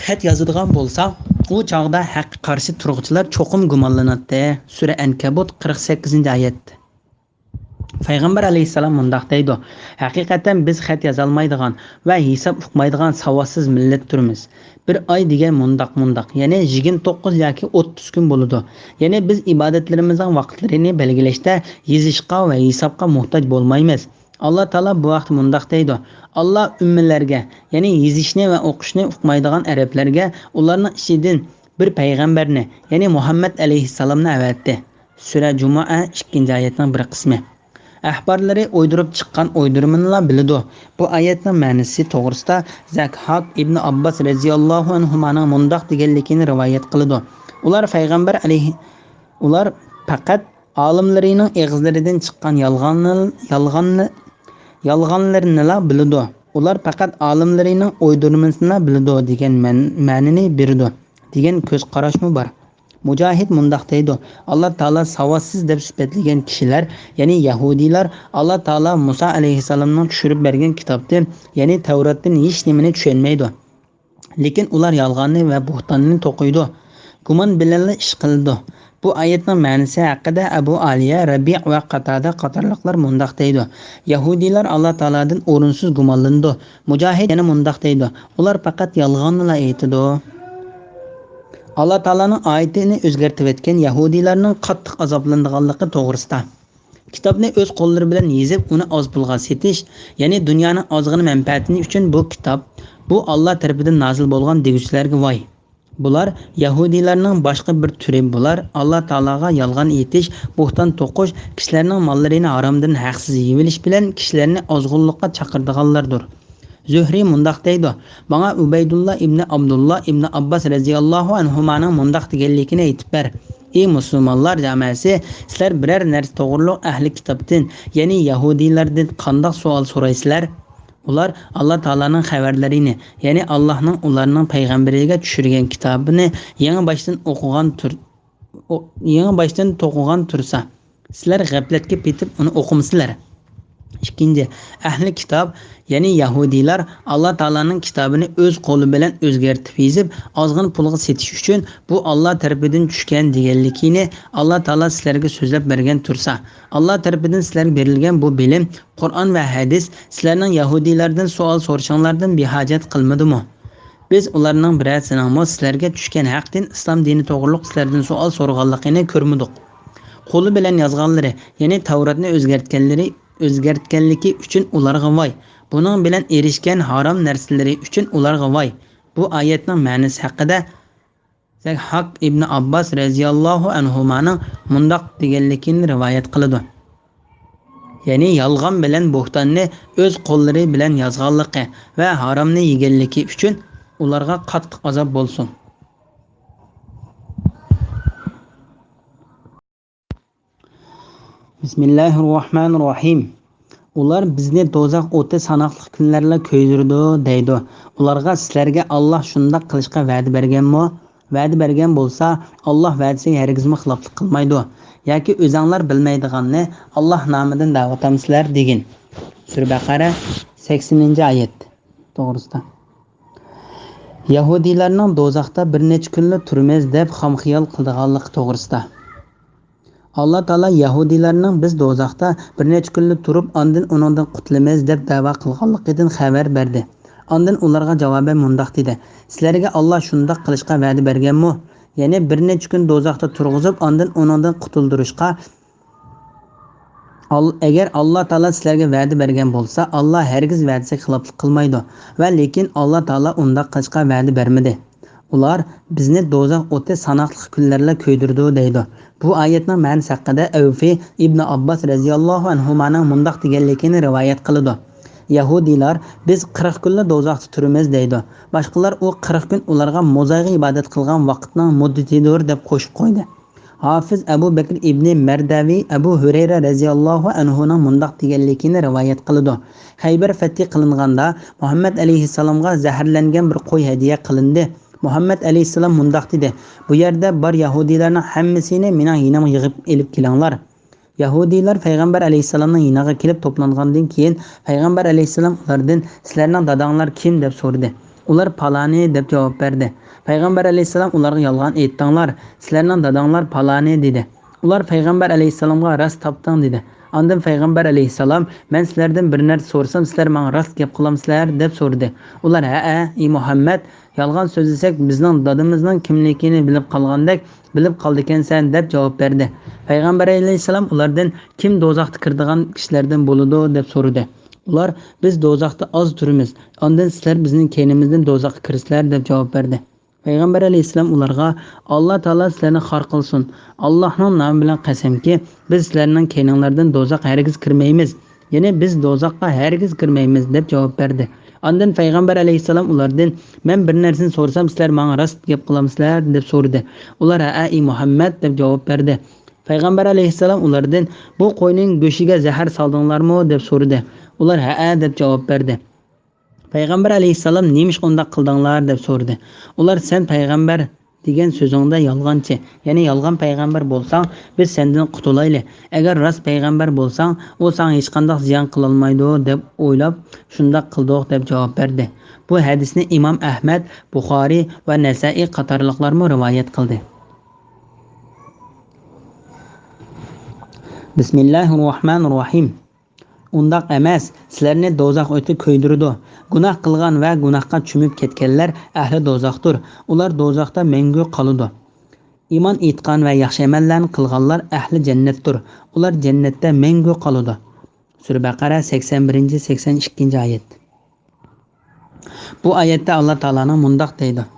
خەت يازىدىغان بولساڭ، ئۇ چاغدا ھەققە قارشى تۇرغۇچىلار چوقۇم گۇمانلىناتتى. سۈرە ئەنكەبۇت، قىرىق سەككىزىنچى ئايەت. پەيغەمبەر ئەلەيھىسسالام مۇنداق دەيدۇ: ھەقىقەتەن بىز خەت يازالمايدىغان ۋە ھېساب ئۇقمايدىغان ساۋاتسىز مىللەتتۇرمىز. بىر ئاي دېگەن مۇنداق، مۇنداق، يەنى يىگىرمە توققۇز ياكى ئوتتۇز كۈن بولىدۇ. يەنى بىز ئىبادەتلىرىمىزنىڭ ۋاقىتلىرىنى بەلگىلەشتە يېزىشقا ۋە ھېسابقا موھتاج بولمايمىز. ئاللا تائالا بۇ ھەقتە مۇنداق دەيدۇ: ئاللا ئۈممىلەرگە، يەنى يېزىشنى ۋە ئوقۇشنى ئۇقمايدىغان ئەرەبلەرگە ئۇلارنىڭ ئىچىدىن بىر پەيغەمبەرنى، يەنى مۇھەممەد ئەلەيھىسسالامنى ئەۋەتتى. سۈرە جۇمۇئە، ئىككىنچى ئايەتنىڭ بىر قىسمى. ئەھبارلىرى ئويدۇرۇپ چىققان ئويدۇرمىنىلا بىلىدۇ. بۇ ئايەتنىڭ مەنىسى توغرىسىدا زەكھاك ئىبنى ئابباس رەزىياللاھۇ ئەنھۇمانىڭ مۇنداق دېگەنلىكىنى رىۋايەت قىلىدۇ: ئۇلار پەيغەمبەر ئەلەيھى، ئۇلار پەقەت ئالىملىرىنىڭ ئېغىزلىرىدىن چىققان يالغاننى، يالغاننى، يالغانلىرىنىلا بىلىدۇ. ئۇلار پەقەت ئالىملىرىنىڭ ئويدۇرمىسىنىلا بىلىدۇ دېگەن مەن-، مەنىنى بېرىدۇ دېگەن كۆز قاراشمۇ بار. مۇجاھىد مۇنداق دەيدۇ: ئاللا تائالا ساۋاتسىز دەپ سۈپەتلىگەن كىشىلەر، يەنى يەھۇدىيلار، ئاللا تائالا مۇسا ئەلەيھىسسالامنىڭ چۈشۈرۈپ بەرگەن كىتابتىن، يەنى تەۋراتتىن ھېچ نېمىنى چۈشەنمەيدۇ. لېكىن ئۇلار يالغاننى ۋە بۇھتاننى توقۇيدۇ، گۇمان بىلەنلا ئىش قىلىدۇ. بۇ ئايەتنىڭ مەنىسى ھەققىدە ئەبۇ ئالىيە، رەبىئ ۋە قاتادە قاتارلىقلار مۇنداق دەيدۇ: يەھۇدىيلار ئاللا تائالادىن ئورۇنسىز گۇمانلىنىدۇ. مۇجاھىد يەنە مۇنداق دەيدۇ: ئۇلار پەقەت يالغاننىلا ئېيتىدۇ. ئاللا تائالانىڭ ئايىتىنى ئۆزگەرتىۋەتكەن يەھۇدىيلارنىڭ قاتتىق ئازابلىنىدىغانلىقى توغرىسىدا. كىتابنى ئۆز قوللىرى بىلەن يېزىپ، ئۇنى ئاز پۇلغا سېتىش، يەنى دۇنيانىڭ ئازغىنە مەنپەئەتىنى ئۈچۈن بۇ كىتاب، بۇ ئاللا تەرىپىدىن نازىل بولغان دېگۈچىلەرگە ۋاي! بۇلار يەھۇدىيلارنىڭ باشقا بىر تۈرى. بۇلار ئاللا تائالاغا يالغان ئېيتىش، بۇھتان توقۇش، كىشىلەرنىڭ ماللىرىنى ھارامدىن ھەقسىز يېيىۋېلىش بىلەن كىشىلەرنى ئازغۇنلۇققا چاقىرىدىغانلاردۇر. زۆھرى مۇنداق دەيدۇ: ماڭا ئۇبەيدۇللا ئىبنى ئابدۇللا ئىبنى ئابباس رەزىياللاھۇ ئەنھۇمانىڭ مۇنداق دېگەنلىكىنى ئېيتىپ بەر: ئى مۇسۇلمانلار جامائەسى، سىلەر بىرەر نەرسە توغرۇلۇق ئەھلى كىتابتىن، يەنى يەھۇدىيلاردىن قانداق سوئال سورايسىلەر؟ ئۇلار ئاللا تائالانىڭ خەۋەرلىرىنى، يەنى ئاللانىڭ ئۇلارنىڭ پەيغەمبىرىگە چۈشۈرگەن كىتابىنى يېڭى باشتىن ئوقۇغان تۇر-، ئو-، يېڭى باشتىن توقۇغان تۇرسا، سىلەر غەپلەتكە پېتىپ ئۇنى ئوقۇمسىلەر؟ ئىككىنچى، ئەھلى كىتاب، يەنى يەھۇدىيلار ئاللا تائالانىڭ كىتابىنى ئۆز قولى بىلەن ئۆزگەرتىپ يېزىپ، ئازغىنە پۇلغا سېتىش ئۈچۈن بۇ ئاللا تەرىپىدىن چۈشكەن دېگەنلىكىنى ئاللا تائالا سىلەرگە سۆزلەپ بەرگەن تۇرسا، ئاللا تەرىپىدىن سىلەرگە بېرىلگەن بۇ بىلىم، قۇرئان ۋە ھەدىس سىلەرنىڭ يەھۇدىيلاردىن سوئال سورىشىڭلاردىن بىھاجەت قىلمىدىمۇ؟ بىز ئۇلارنىڭ بىرەرسىنىڭمۇ سىلەرگە چۈشكەن ھەق دىن ئىسلام دىنى توغرۇلۇق سىلەردىن سوئال سورىغانلىقىنى كۆرمىدۇق. قولى بىلەن يازغانلىرى، يەنى تەۋراتنى ئۆزگەرتكەنلىرى، ئۆزگەرتكەنلىكى ئۈچۈن ئۇلارغا ۋاي! بۇنىڭ بىلەن ئېرىشكەن ھارام نەرسىلىرى ئۈچۈن ئۇلارغا ۋاي! بۇ ئايەتنىڭ مەنىسى ھەققىدە زەھھاك ئىبنى ئابباس رەزىياللاھۇ ئەنھۇمانىڭ مۇنداق دېگەنلىكىنى رىۋايەت قىلىدۇ. يەنى يالغان بىلەن بۇھتاننى ئۆز قوللىرى بىلەن يازغانلىقى ۋە ھارامنى يېگەنلىكى ئۈچۈن ئۇلارغا قاتتىق ئازاب بولسۇن. بىسمىللاھىررەھمانىررەھىم. ئۇلار بىزنى دوزاخ ئوتى ساناقلىق كۈنلەرلا كۆيدۈرىدۇ دەيدۇ. ئۇلارغا سىلەرگە ئاللا شۇنداق قىلىشقا ۋەدە بەرگەنمۇ؟ ۋەدە بەرگەن بولسا، ئاللا ۋەدىسىگە ھەرگىزمۇ خىلاپلىق قىلمايدۇ. ياكى ئۆزەڭلار بىلمەيدىغاننى ئاللا نامىدىن دەۋاتامسىلەر دېگىن. سۈرە بەقەرە، سەكسىنىنچى ئايەت توغرىسىدا. يەھۇدىيلارنىڭ دوزاختا بىر نەچچە كۈنلا تۇرىمىز دەپ خام خىيال قىلىدىغانلىقى توغرىسىدا. ئاللا تائالا يەھۇدىيلارنىڭ بىز دوزاختا بىر نەچچە كۈنلا تۇرۇپ، ئاندىن ئۇنىڭدىن قۇتۇلىمىز دەپ دەۋا قىلغانلىقىدىن خەۋەر بەردى. ئاندىن ئۇلارغا جاۋابەن مۇنداق دېدى: سىلەرگە ئاللا شۇنداق قىلىشقا ۋەدە بەرگەنمۇ؟ يەنى بىر نەچچە كۈن دوزاختا تۇرغۇزۇپ، ئاندىن ئۇنىڭدىن قۇتۇلدۇرۇشقا، ئال-، ئەگەر ئاللا تائالا سىلەرگە ۋەدە بەرگەن بولسا، ئاللا ھەرگىز ۋەدىسىگە خىلاپلىق قىلمايدۇ. ۋە لېكىن ئاللا تائالا ئۇنداق قىلىشقا ۋەدە بەرمىدى. ئۇلار، بىزنى دوزاخ ئوتى ساناقلىق كۈنلەرلا كۆيدۈرىدۇ، دەيدۇ. بۇ ئايەتنىڭ مەنىسى ھەققىدە ئەۋفى ئىبنى ئابباس رەزىياللاھۇ ئەنھۇمانىڭ مۇنداق دېگەنلىكىنى رىۋايەت قىلىدۇ: يەھۇدىيلار، بىز قىرىق كۈنلا دوزاختا تۇرىمىز، دەيدۇ. باشقىلار، ئۇ قىرىق كۈن ئۇلارغا موزايغا ئىبادەت قىلغان ۋاقىتنىڭ مۇددىتىدۇر، دەپ قوشۇپ قويدى. ھافىز ئەبۇ بەكرى ئىبنى مەردەۋى ئەبۇ ھۈرەيرە رەزىياللاھۇ ئەنھۇنىڭ مۇنداق دېگەنلىكىنى رىۋايەت قىلىدۇ: خەيبەر فەتھى قىلىنغاندا، مۇھەممەد ئەلەيھىسسالامغا زەھەرلەنگەن بىر قوي ھەدىيە قىلىندى. مۇھەممەد ئەلەيھىسسالام مۇنداق دېدى: بۇ يەردە بار يەھۇدىيلارنىڭ ھەممىسىنى مېنىڭ يېنىمغا يىغىپ ئېلىپ كېلىڭلار. يەھۇدىيلار پەيغەمبەر ئەلەيھىسسالامنىڭ يېنىغا كېلىپ توپلانغاندىن كېيىن، پەيغەمبەر ئەلەيھىسسالام ئۇلاردىن، سىلەرنىڭ داداڭلار كىم؟ دەپ سورىدى. ئۇلار، پالانى، دەپ جاۋاب بەردى. پەيغەمبەر ئەلەيھىسسالام ئۇلارغا يالغان ئېيتتىڭلار، سىلەرنىڭ داداڭلار پالانى، دېدى. ئۇلار پەيغەمبەر ئەلەيھىسسالامغا، راست تاپتىڭ، دېدى. ئاندىن پەيغەمبەر ئەلەيھىسسالام، مەن سىلەردىن بىر نەرسە سورىسام، سىلەر ماڭا راست گەپ قىلامسىلەر؟ دەپ سورىدى. ئۇلار، ھەئە، ئى مۇھەممەد، يالغان سۆزلىسەك، بىزنىڭ دادىمىزنىڭ كىملىكىنى بىلىپ قالغاندەك بىلىپ قالىدىكەنسەن، دەپ جاۋاب بەردى. پەيغەمبەر ئەلەيھىسسالام ئۇلاردىن، كىم دوزاختا كىرىدىغان كىشىلەردىن بولىدۇ؟ دەپ سورىدى. ئۇلار، بىز دوزاختا ئاز تۇرىمىز، ئاندىن سىلەر بىزنىڭ كەينىمىزدىن دوزاخقا كىرىسىلەر، دەپ جاۋاب بەردى. پەيغەمبەر ئەلەيھىسسالام ئۇلارغا، ئاللا تائالا سىلەرنى خار قىلسۇن، ئاللاھنىڭ نامى بىلەن قەسەمكى، بىز سىلەرنىڭ كەينىڭلاردىن دوزاخقا ھەرگىز كىرمەيمىز، يەنى بىز دوزاخقا ھەرگىز كىرمەيمىز، دەپ جاۋاب بەردى. ئاندىن پەيغەمبەر ئەلەيھىسسالام ئۇلاردىن، مەن بىر نەرسىنى سورىسام، سىلەر ماڭا راست گەپ قىلامسىلەر؟ دەپ سورىدى. ئۇلار، ھەئە، ئى مۇھەممەد، دەپ جاۋاب بەردى. پەيغەمبەر ئەلەيھىسسالام ئۇلاردىن، بۇ قوينىڭ گۆشىگە زەھەر سالدىڭلارمۇ؟ دەپ سورىدى. ئۇلار، ھەئە، دەپ جاۋاب بەردى. پەيغەمبەر ئەلەيھىسسالام، نېمىشقا ئۇنداق قىلدىڭلار؟ دەپ سورىدى. ئۇلار، سەن پەيغەمبەر دېگەن سۆزۈڭدە يالغانچى، يەنى يالغان پەيغەمبەر بولساڭ، بىز سەندىن قۇتۇلايلى. ئەگەر راست پەيغەمبەر بولساڭ، ئۇ ساڭا ھېچقانداق زىيان قىلالمايدۇ، دەپ ئويلاپ، شۇنداق قىلدۇق، دەپ جاۋاب بەردى. بۇ ھەدىسنى ئىمام ئەھمەد، بۇخارىي ۋە نەسائىي قاتارلىقلارمۇ رىۋايەت قىلدى. بىسمىللاھىررەھمانىررەھىم. ئۇنداق ئەمەس، سىلەرنى دوزاخ ئوتى كۆيدۈرىدۇ. گۇناھ قىلغان ۋە گۇناھقا چۆمۈپ كەتكەنلەر ئەھلى دوزاختۇر. ئۇلار دوزاختا مەڭگۈ قالىدۇ. ئىمان ئېيتقان ۋە ياخشى ئەمەللەرنى قىلغانلار ئەھلى جەننەتتۇر. ئۇلار جەننەتتە مەڭگۈ قالىدۇ. سۈرە بەقەرە، سەكسەن بىرىنچى، سەكسەن ئىككىنچى ئايەت. بۇ ئايەتتە ئاللا تائالانىڭ مۇنداق دەيدۇ: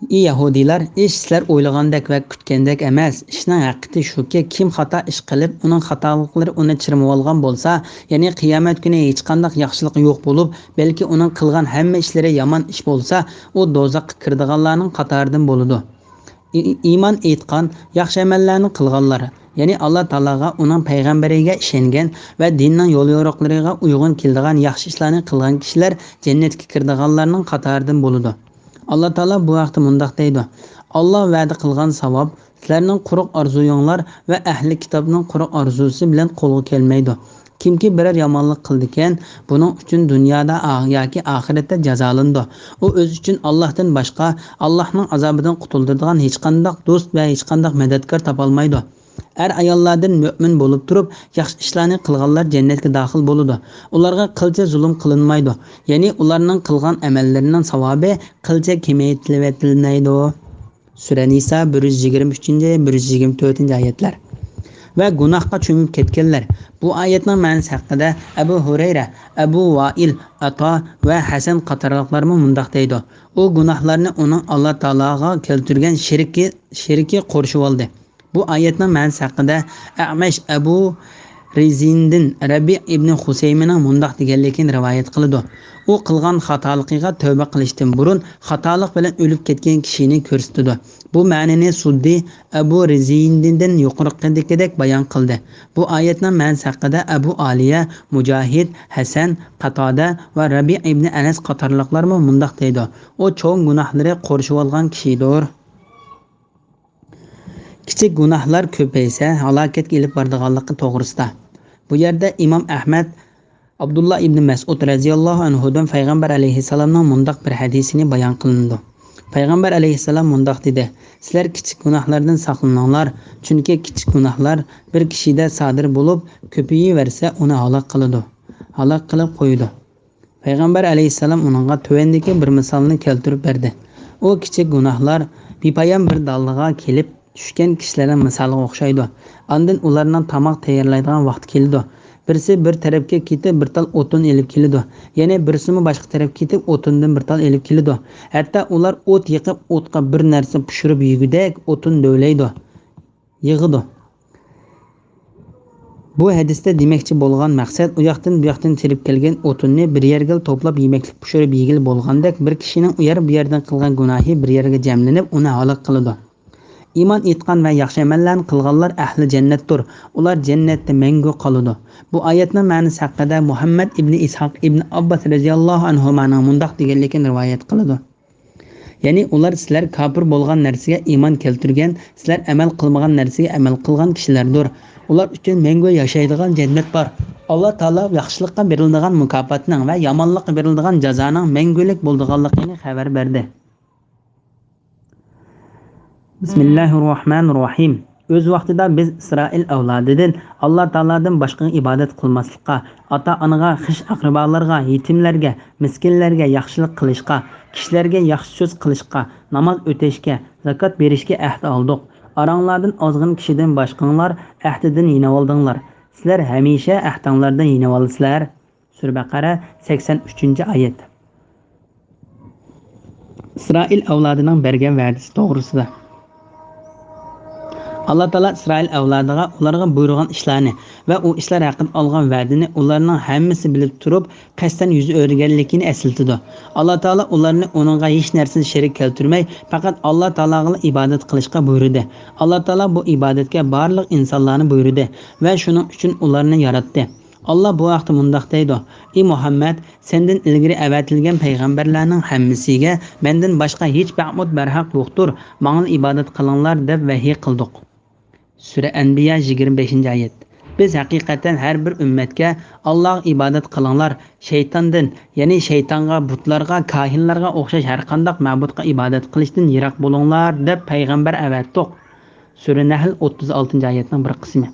ئى يەھۇدىيلار، ئىش سىلەر ئويلىغاندەك ۋە كۈتكەندەك ئەمەس. ئىشنىڭ ھەقىقىتى شۇكى، كىم خاتا ئىش قىلىپ، ئۇنىڭ خاتالىقلىرى ئۇنى چىرمىۋالغان بولسا، يەنى قىيامەت كۈنى ھېچقانداق ياخشىلىق يوق بولۇپ، بەلكى ئۇنىڭ قىلغان ھەممە ئىشلىرى يامان ئىش بولسا، ئۇ دوزاخقا كىرىدىغانلارنىڭ قاتارىدىن بولىدۇ. ئى-، ئىمان ئېيتقان، ياخشى ئەمەللەرنى قىلغانلار، يەنى ئاللا تائالاغا، ئۇنىڭ پەيغەمبىرىگە ئىشەنگەن ۋە دىننىڭ يوليورۇقلىرىغا ئۇيغۇن كېلىدىغان ياخشى ئىشلارنى قىلغان كىشىلەر جەننەتكە كىرىدىغانلارنىڭ قاتارىدىن بولىدۇ. ئاللا تائالا بۇ ھەقتە مۇنداق دەيدۇ: ئاللا ۋەدە قىلغان ساۋاب سىلەرنىڭ قۇرۇق ئارزۇيۇڭلار ۋە ئەھلى كىتابنىڭ قۇرۇق ئارزۇسى بىلەن قولغا كەلمەيدۇ. كىمكى بىرەر يامانلىق قىلىدىكەن، بۇنىڭ ئۈچۈن دۇنيادا ئا-، ياكى ئاخىرەتتە جازالىنىدۇ. ئۇ ئۆزى ئۈچۈن ئاللاھتىن باشقا، ئاللاھنىڭ ئازابىدىن قۇتۇلدۇرىدىغان ھېچقانداق دوست ۋە ھېچقانداق مەدەتكار تاپالمايدۇ. ئەر-ئاياللاردىن مۆمىن بولۇپ تۇرۇپ، ياخشى ئىشلارنى قىلغانلار جەننەتكە داخىل بولىدۇ. ئۇلارغا قىلچە زۇلۇم قىلىنمايدۇ. يەنى ئۇلارنىڭ قىلغان ئەمەللىرىنىڭ ساۋابى قىلچە كېمەيتىلىۋېتىلمەيدۇ. سۈرە نىسا، بىر يۈز يىگىرمە ئۈچىنچى، بىر يۈز يىگىرمە تۆتىنچى ئايەتلەر. ۋە گۇناھقا چۆمۈپ كەتكەنلەر. بۇ ئايەتنىڭ مەنىسى ھەققىدە ئەبۇ ھۇرەيرە، ئەبۇ ۋائىل، ئاتا ۋە ھەسەن قاتارلىقلارمۇ مۇنداق دەيدۇ: ئۇ گۇناھلارنى ئۇنىڭ ئاللا تائالاغا كەلتۈرگەن شېرىكى، شېرىكى قورشىۋالدى. بۇ ئايەتنىڭ مەنىسى ھەققىدە ئەمەش ئەبۇ رىزىندىن رەبىئ ئىبنى خۇسەيمىنىڭ مۇنداق دېگەنلىكىنى رىۋايەت قىلىدۇ: ئۇ قىلغان خاتالىقىغا تەۋبە قىلىشتىن بۇرۇن خاتالىق بىلەن ئۆلۈپ كەتكەن كىشىنى كۆرسىتىدۇ. بۇ مەنىنى سۇددى ئەبۇ رىزىندىن يۇقىرىقىدىكىدەك بايان قىلدى. بۇ ئايەتنىڭ مەنىسى ھەققىدە ئەبۇ ئالىيە، مۇجاھىد، ھەسەن، قاتادە ۋە رەبىئ ئىبنى ئەنەس قاتارلىقلارمۇ مۇنداق دەيدۇ: ئۇ چوڭ گۇناھلىرى قورشىۋالغان كىشىدۇر. كىچىك گۇناھلار كۆپەيسە، ھالاكەتكە ئېلىپ بارىدىغانلىقى توغرىسىدا. بۇ يەردە ئىمام ئەھمەد ئابدۇللا ئىبنى مەسئۇد رەزىياللاھۇ ئەنھۇدىن پەيغەمبەر ئەلەيھىسسالامنىڭ مۇنداق بىر ھەدىسىنى بايان قىلىنىدۇ. پەيغەمبەر ئەلەيھىسسالام مۇنداق دېدى: سىلەر كىچىك گۇناھلاردىن ساقلىنىڭلار، چۈنكى كىچىك گۇناھلار بىر كىشىدە سادىر بولۇپ، كۆپىيىۋەرسە، ئۇنى ھالاك قىلىدۇ، ھالاك قىلىپ قويىدۇ. پەيغەمبەر ئەلەيھىسسالام ئۇنىڭغا تۆۋەندىكى بىر مىسالنى كەلتۈرۈپ بەردى. ئۇ كىچىك گۇناھلار بىپايان بىر داللىغا كېلىپ، چۈشكەن كىشىلەرنىڭ مىسالىغا ئوخشايدۇ. ئاندىن ئۇلارنىڭ تاماق تەييارلايدىغان ۋاقتى كېلىدۇ. بىرسى بىر تەرەپكە كېتىپ، بىر تال ئوتۇن ئېلىپ كېلىدۇ. يەنە بىرسىمۇ باشقا تەرەپكە كېتىپ، ئوتۇندىن بىر تال ئېلىپ كېلىدۇ. ھەتتا ئۇلار ئوت يېقىپ، ئوتقا بىر نەرسە پىشۇرۇپ يېگۈدەك ئوتۇن دۆۋىلەيدۇ، يىغىدۇ. بۇ ھەدىستە دېمەكچى بولغان مەقسەت، ئۇ ياقتىن، بۇ ياقتىن تېرىپ كەلگەن ئوتۇننى بىر يەرگىلا توپلاپ يېمەكلىك پىشۇرۇپ يېگىلى بولغاندەك، بىر كىشىنىڭ ئۇ يەر، بۇ يەردىن قىلغان گۇناھى بىر يەرگە جەملىنىپ، ئۇنى ھالاك قىلىدۇ. ئىمان ئېيتقان ۋە ياخشى ئەمەللەرنى قىلغانلار ئەھلى جەننەتتۇر. ئۇلار جەننەتتە مەڭگۈ قالىدۇ. بۇ ئايەتنىڭ مەنىسى ھەققىدە مۇھەممەد ئىبنى ئىسھاق ئىبنى ئابباس رەزىياللاھۇ ئەنھۇمانىڭ مۇنداق دېگەنلىكىنى رىۋايەت قىلىدۇ. يەنى ئۇلار سىلەر كاپىر بولغان نەرسىگە ئىمان كەلتۈرگەن، سىلەر ئەمەل قىلمىغان نەرسىگە ئەمەل قىلغان كىشىلەردۇر. ئۇلار ئۈچۈن مەڭگۈ ياشايدىغان جەننەت بار. ئاللا تائالا ياخشىلىققا بېرىلىدىغان مۇكاپاتنىڭ ۋە يامانلىققا بېرىلىدىغان جازانىڭ مەڭگۈلۈك بولىدىغانلىقىنى خەۋەر بەردى. بىسمىللاھىررەھمانىررەھىم. ئۆز ۋاقتىدا بىز ئىسرائىل ئەۋلادىدىن ئاللا تائالادىن باشقىغا ئىبادەت قىلماسلىققا، ئاتا-ئانىغا، خىش-ئەقرىبالارغا، يېتىملەرگە، مىسكىنلەرگە ياخشىلىق قىلىشقا، كىشىلەرگە ياخشى سۆز قىلىشقا، ناماز ئۆتەشكە، زاكات بېرىشكە ئەھد ئالدۇق. ئاراڭلاردىن ئازغىنە كىشىدىن باشقىڭلار ئەھدىدىن يېنىۋالدىڭلار. سىلەر ھەمىشە ئەھدىڭلاردىن يېنىۋالىسىلەر. سۈرە بەقەرە، سەكسەن ئۈچىنچى ئايەت. ئىسرائىل ئەۋلادىنىڭ بەرگەن ۋەدىسى توغرىسىدا. ئاللا تائالا ئىسرائىل ئەۋلادىغا ئۇلارغا بۇيرۇغان ئىشلارنى ۋە ئۇ ئىشلار ھەققىدە ئالغان ۋەدىنى ئۇلارنىڭ ھەممىسى بىلىپ تۇرۇپ، قەستەن يۈز ئۆرۈگەنلىكىنى ئەسلىتىدۇ. ئاللا تائالا ئۇلارنى ئۇنىڭغا ھېچ نەرسىنى شېرىك كەلتۈرمەي، پەقەت ئاللا تائالاغىلا ئىبادەت قىلىشقا بۇيرۇدى. ئاللا تائالا بۇ ئىبادەتكە بارلىق ئىنسانلارنى بۇيرۇدى ۋە شۇنىڭ ئۈچۈن ئۇلارنى ياراتتى. ئاللا بۇ ھەقتە مۇنداق دەيدۇ: ئى مۇھەممەد، سەندىن ئىلگىرى ئەۋەتىلگەن پەيغەمبەرلەرنىڭ ھەممىسىگە مەندىن باشقا ھېچ مەبۇد بەرھەق يوقتۇر، ماڭىلا ئىبادەت قىلىڭلار دەپ ۋەھىي قىلدۇق. سۈرە ئەنبىيا، يىگىرمە بەشىنچى ئايەت. بىز ھەقىقەتەن ھەر بىر ئۈممەتكە ئاللاغا ئىبادەت قىلىڭلار، شەيتاندىن، يەنى شەيتانغا، بۇتلارغا، كاھىنلارغا ئوخشاش ھەرقانداق مەبۇدقا ئىبادەت قىلىشتىن يىراق بولۇڭلار دەپ پەيغەمبەر ئەۋەتتۇق. سۈرە نەھل، ئوتتۇز ئالتىنچى ئايەتنىڭ بىر قىسمى.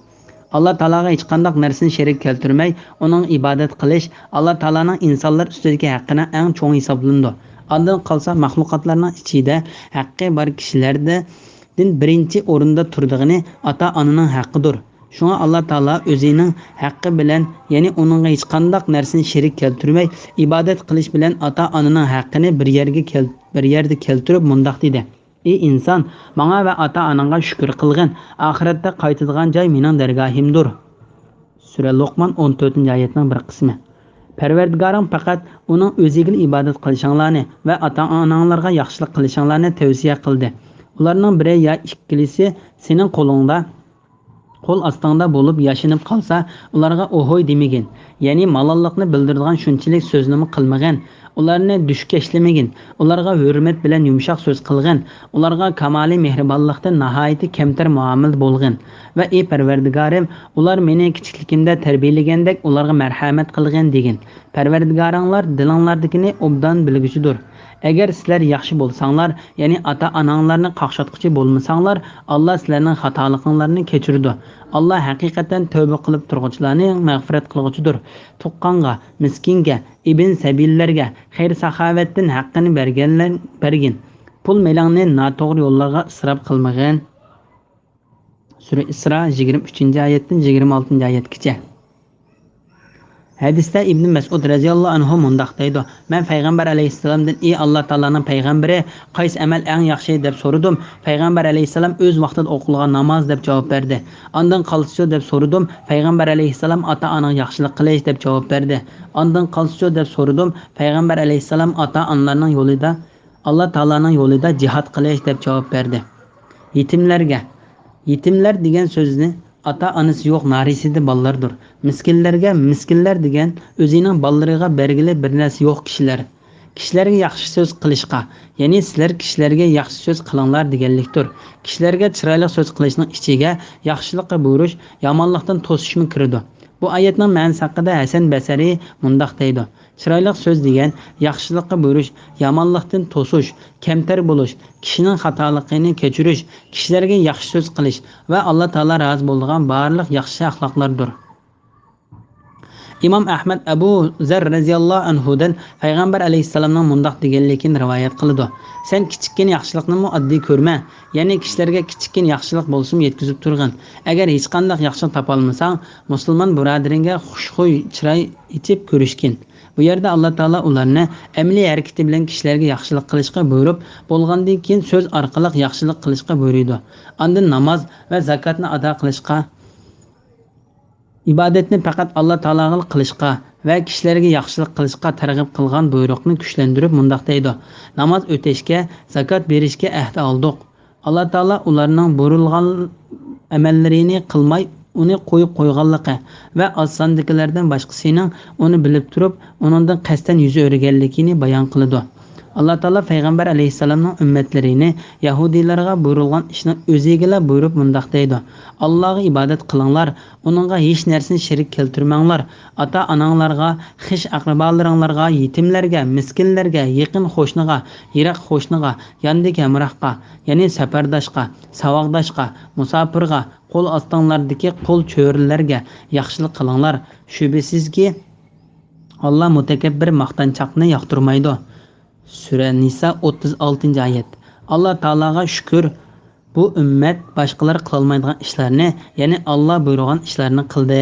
ئاللا تائالاغا ھېچقانداق نەرسىنى شېرىك كەلتۈرمەي، ئۇنىڭغا ئىبادەت قىلىش ئاللا تائالانىڭ ئىنسانلار ئۈستىدىكى ھەققىنىڭ ئەڭ چوڭى ھېسابلىنىدۇ. ئاندىن قالسا، مەخلۇقاتلارنىڭ ئىچىدە ھەققى بار كىشىلەردىن بىرىنچى ئورۇندا تۇرىدىغىنى ئاتا-ئانىنىڭ ھەققىدۇر. شۇڭا ئاللا تائالا ئۆزىنىڭ ھەققى بىلەن، يەنى ئۇنىڭغا ھېچقانداق نەرسىنى شېرىك كەلتۈرمەي، ئىبادەت قىلىش بىلەن ئاتا-ئانىنىڭ ھەققىنى بىر يەرگە كەل-، بىر يەردە كەلتۈرۈپ مۇنداق دېدى: ئى ئىنسان، ماڭا ۋە ئاتا-ئاناڭغا شۈكۈر قىلغىن، ئاخىرەتتە قايتىدىغان جاي مېنىڭ دەرگاھىمدۇر. سۈرە لوقمان، ئون تۆتىنچى ئايەتنىڭ بىر قىسمى. پەرۋەردىگارىڭ پەقەت ئۇنىڭ ئۆزىگىلا ئىبادەت قىلىشىڭلارنى ۋە ئاتا-ئاناڭلارغا ياخشىلىق قىلىشىڭلارنى تەۋسىيە قىلدى. ئۇلارنىڭ بىرى يا ئىككىلىسى سېنىڭ قولۇڭدا، قول ئاستىڭدا بولۇپ ياشىنىپ قالسا، ئۇلارغا ئوھوي دېمىگىن، يەنى مالاللىقنى بىلدۈرىدىغان شۇنچىلىك سۆزنىمۇ قىلمىغىن. ئۇلارنى دۈشكەشلىمىگىن. ئۇلارغا ھۆرمەت بىلەن يۇمشاق سۆز قىلغىن. ئۇلارغا كامالىي مېھرىبانلىقتىن ناھايىتى كەمتەر مۇئامىلىدە بولغىن. ۋە ئى پەرۋەردىگارىم، ئۇلار مېنى كىچىكلىكىمدە تەربىيەلىگەندەك ئۇلارغا مەرھەمەت قىلغىن دېگىن. پەرۋەردىگارىڭلار دىلىڭلاردىكىنى ئوبدان بىلگۈچىدۇر. ئەگەر سىلەر ياخشى بولساڭلار، يەنى ئاتا-ئاناڭلارنى قاقشاتقۇچى بولمىساڭلار، ئاللا سىلەرنىڭ خاتالىقىڭلارنى كەچۈرىدۇ. ئاللا ھەقىقەتەن تەۋبە قىلىپ تۇرغۇچىلارنى مەغپىرەت قىلغۇچىدۇر. تۇغقانغا، مىسكىنگە، ئىبن سەبىللەرگە خەير-ساخاۋەتتىن ھەققىنى بەرگەنلەر بەرگىن. پۇل-مېلىڭنى ناتوغرا يوللارغا ئىسراپ قىلمىغىن. سۈرە ئىسرا، يىگىرمە ئۈچىنچى ئايەتتىن يىگىرمە ئالتىنچى ئايەتكىچە. ھەدىستە ئىبنى مەسئۇد رەزىياللاھۇ ئەنھۇ مۇنداق دەيدۇ: مەن پەيغەمبەر ئەلەيھىسسالامدىن، ئى ئاللا تائالانىڭ پەيغەمبىرى، قايسى ئەمەل ئەڭ ياخشى؟ دەپ سورىدىم. پەيغەمبەر ئەلەيھىسسالام ئۆز ۋاقتىدا ئوقۇلغان ناماز دەپ جاۋاب بەردى. ئاندىن قالسىچۇ؟ دەپ سورىدىم. پەيغەمبەر ئەلەيھىسسالام ئاتا-ئانىغا ياخشىلىق قىلىش دەپ جاۋاب بەردى. ئاندىن قالسىچۇ؟ دەپ سورىدىم. پەيغەمبەر ئەلەيھىسسالام ئاتا-ئانىلارنىڭ يولىدا، ئاللا تائالانىڭ يولىدا جىھاد قىلىش دەپ جاۋاب بەردى. يېتىملەرگە، يېتىملەر دېگەن سۆزنى ئاتا-ئانىسى يوق نارەسىدە بالىلاردۇر. مىسكىنلەرگە، مىسكىنلەر دېگەن ئۆزىنىڭ بالىلىرىغا بەرگىلى بىر نەرسە يوق كىشىلەر. كىشىلەرگە ياخشى سۆز قىلىشقا، يەنى سىلەر كىشىلەرگە ياخشى سۆز قىلىڭلار دېگەنلىكتۇر. كىشىلەرگە چىرايلىق سۆز قىلىشنىڭ ئىچىگە ياخشىلىققا بۇيرۇش، يامانلىقتىن توسۇشمۇ كىرىدۇ. بۇ ئايەتنىڭ مەنىسى ھەققىدە ھەسەن بەسرى مۇنداق دەيدۇ: چىرايلىق سۆز دېگەن ياخشىلىققا بۇيرۇش، يامانلىقتىن توسۇش، كەمتەر بولۇش، كىشىنىڭ خاتالىقىنى كەچۈرۈش، كىشىلەرگە ياخشى سۆز قىلىش ۋە ئاللا تائالا رازى بولىدىغان بارلىق ياخشى ئەخلاقلاردۇر. ئىمام ئەھمەد ئەبۇ زەر رەزىياللاھۇ ئەنھۇدىن پەيغەمبەر ئەلەيھىسسالامنىڭ مۇنداق دېگەنلىكىنى رىۋايەت قىلىدۇ: «سەن كىچىككىنە ياخشىلىقنىمۇ ئاددىي كۆرمە، يەنى كىشىلەرگە كىچىككىنە ياخشىلىق بولسىمۇ يەتكۈزۈپ تۇرغىن. ئەگەر ھېچقانداق ياخشىلىق تاپالمىساڭ، مۇسۇلمان بۇرادىرىڭگە خۇشخۇي چىراي ئېچىپ كۆرۈشكىن.» بۇ يەردە ئاللا تائالا ئۇلارنى ئەمەلىي ھەرىكىتى بىلەن كىشىلەرگە ياخشىلىق قىلىشقا بۇيرۇپ، بولغاندىن كېيىن سۆز ئارقىلىق ياخشىلىق قىلىشقا بۇيرۇيدۇ. ئاندىن ناماز ۋە زاكاتنى ئادا قىلىشقا، ئىبادەتنى پەقەت ئاللا تائالاغىلا قىلىشقا ۋە كىشىلەرگە ياخشىلىق قىلىشقا تەرغىب قىلغان بۇيرۇقنى كۈچلەندۈرۈپ مۇنداق دەيدۇ: «ناماز ئۆتەشكە، زاكات بېرىشكە ئەھدە ئالدۇق.» ئاللا تائالا ئۇلارنىڭ بۇيرۇلغان ئەمەللىرىنى قىلماي، ئۇنى قويۇپ قويغانلىقى ۋە ئاز ساندىكىلەردىن باشقىسىنىڭ ئۇنى بىلىپ تۇرۇپ، ئۇنىڭدىن قەستەن يۈز ئۆرۈگەنلىكىنى بايان قىلىدۇ. ئاللا تائالا پەيغەمبەر ئەلەيھىسسالامنىڭ ئۈممەتلىرىنى يەھۇدىيلارغا بۇيرۇلغان ئىشنىڭ ئۆزىگىلا بۇيرۇپ مۇنداق دەيدۇ: «ئاللاغا ئىبادەت قىلىڭلار، ئۇنىڭغا ھېچ نەرسىنى شېرىك كەلتۈرمەڭلار. ئاتا-ئاناڭلارغا، خىش-ئەقرىبالىرىڭلارغا، يېتىملەرگە، مىسكىنلەرگە، يېقىن قوشنىغا، يىراق قوشنىغا، ياندىكى ھەمراھقا، يەنى سەپەرداشقا، ساۋاقداشقا، مۇساپىرغا، قول ئاستىڭلاردىكى قۇل چۆرىلەرگە ياخشىلىق قىلىڭلار. شۈبھىسىزكى، ئاللا مۇتەكەببىر، ماختانچاقنى ياقتۇرمايدۇ.» سۈرە نىسا، ئوتتۇز ئالتىنچى ئايەت. ئاللا تائالاغا شۈكۈر، بۇ ئۈممەت باشقىلار قىلالمايدىغان ئىشلارنى، يەنى ئاللا بۇيرۇغان ئىشلارنى قىلدى.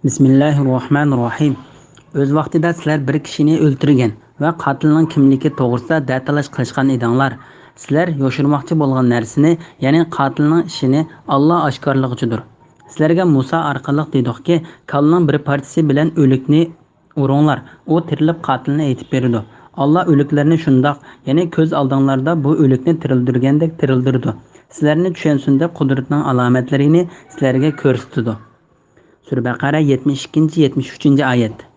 بىسمىللاھىررەھمانىررەھىم. ئۆز ۋاقتىدا سىلەر بىر كىشىنى ئۆلتۈرگەن ۋە قاتىلنىڭ كىملىكى توغرىسىدا دەتالاش قىلىشقان ئىدىڭلار. سىلەر يوشۇرماقچى بولغان نەرسىنى، يەنى قاتىلنىڭ ئىشىنى، ئاللا ئاشكارىلىغۇچىدۇر. سىلەرگە مۇسا ئارقىلىق دېدۇقكى، كالىنىڭ بىر پارچىسى بىلەن ئۆلۈكنى ئۇرۇڭلار، ئۇ تىرىلىپ قاتىلنى ئېيتىپ بېرىدۇ. ئاللا ئۆلۈكلەرنى شۇنداق، يەنى كۆز ئالدىڭلاردا بۇ ئۆلۈكنى تىرىلدۈرگەندەك تىرىلدۈرىدۇ. سىلەرنى چۈشەنسۇن دەپ قۇدرىتىنىڭ ئالامەتلىرىنى سىلەرگە كۆرسىتىدۇ. سۈرە بەقەرە، يەتمىش ئىككىنچى، يەتمىش ئۈچىنچى ئايەت.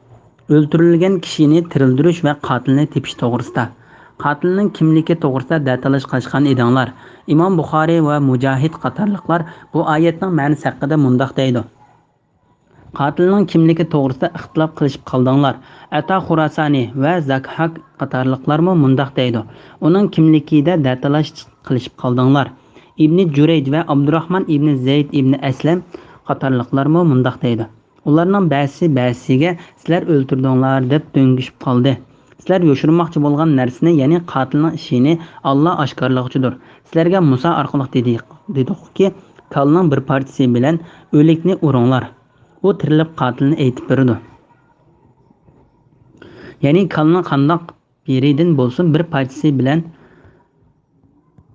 ئۆلتۈرۈلگەن كىشىنى تىرىلدۈرۈش ۋە قاتىلنى تېپىش توغرىسىدا. قاتىلنىڭ كىملىكى توغرىسىدا دەتالاش قىلىشقان ئىدىڭلار. ئىمام بۇخارىي ۋە مۇجاھىد قاتارلىقلار بۇ ئايەتنىڭ مەنىسى ھەققىدە مۇنداق دەيدۇ: قاتىلنىڭ كىملىكى توغرىسىدا ئىختىلاپ قىلىشىپ قالدىڭلار. ئەتا خۇراسانى ۋە زاكھاك قاتارلىقلارمۇ مۇنداق دەيدۇ: ئۇنىڭ كىملىكىدە دەتالاش قىلىشىپ قالدىڭلار. ئىبنى جۇرەيج ۋە ئابدۇراخمان ئىبنى زەيد ئىبنى ئەسلەم قاتارلىقلارمۇ مۇنداق دەيدۇ: ئۇلارنىڭ بەزىسى بەزىسىگە، سىلەر ئۆلتۈردۈڭلار، دەپ دۆڭگىشىپ قالدى. سىلەر يوشۇرماقچى بولغان نەرسىنى، يەنى قاتىلنىڭ ئىشىنى، ئاللا ئاشكارىلىغۇچىدۇر. سىلەرگە مۇسا ئارقىلىق دېدى-، دېدۇقكى، كالىنىڭ بىر پارچىسى بىلەن ئۆلۈكنى ئۇرۇڭلار. ئۇ تىرىلىپ قاتىلنى ئېيتىپ بېرىدۇ. يەنى كالىنىڭ قانداق يېرىدىن بولسۇن، بىر پارچىسى بىلەن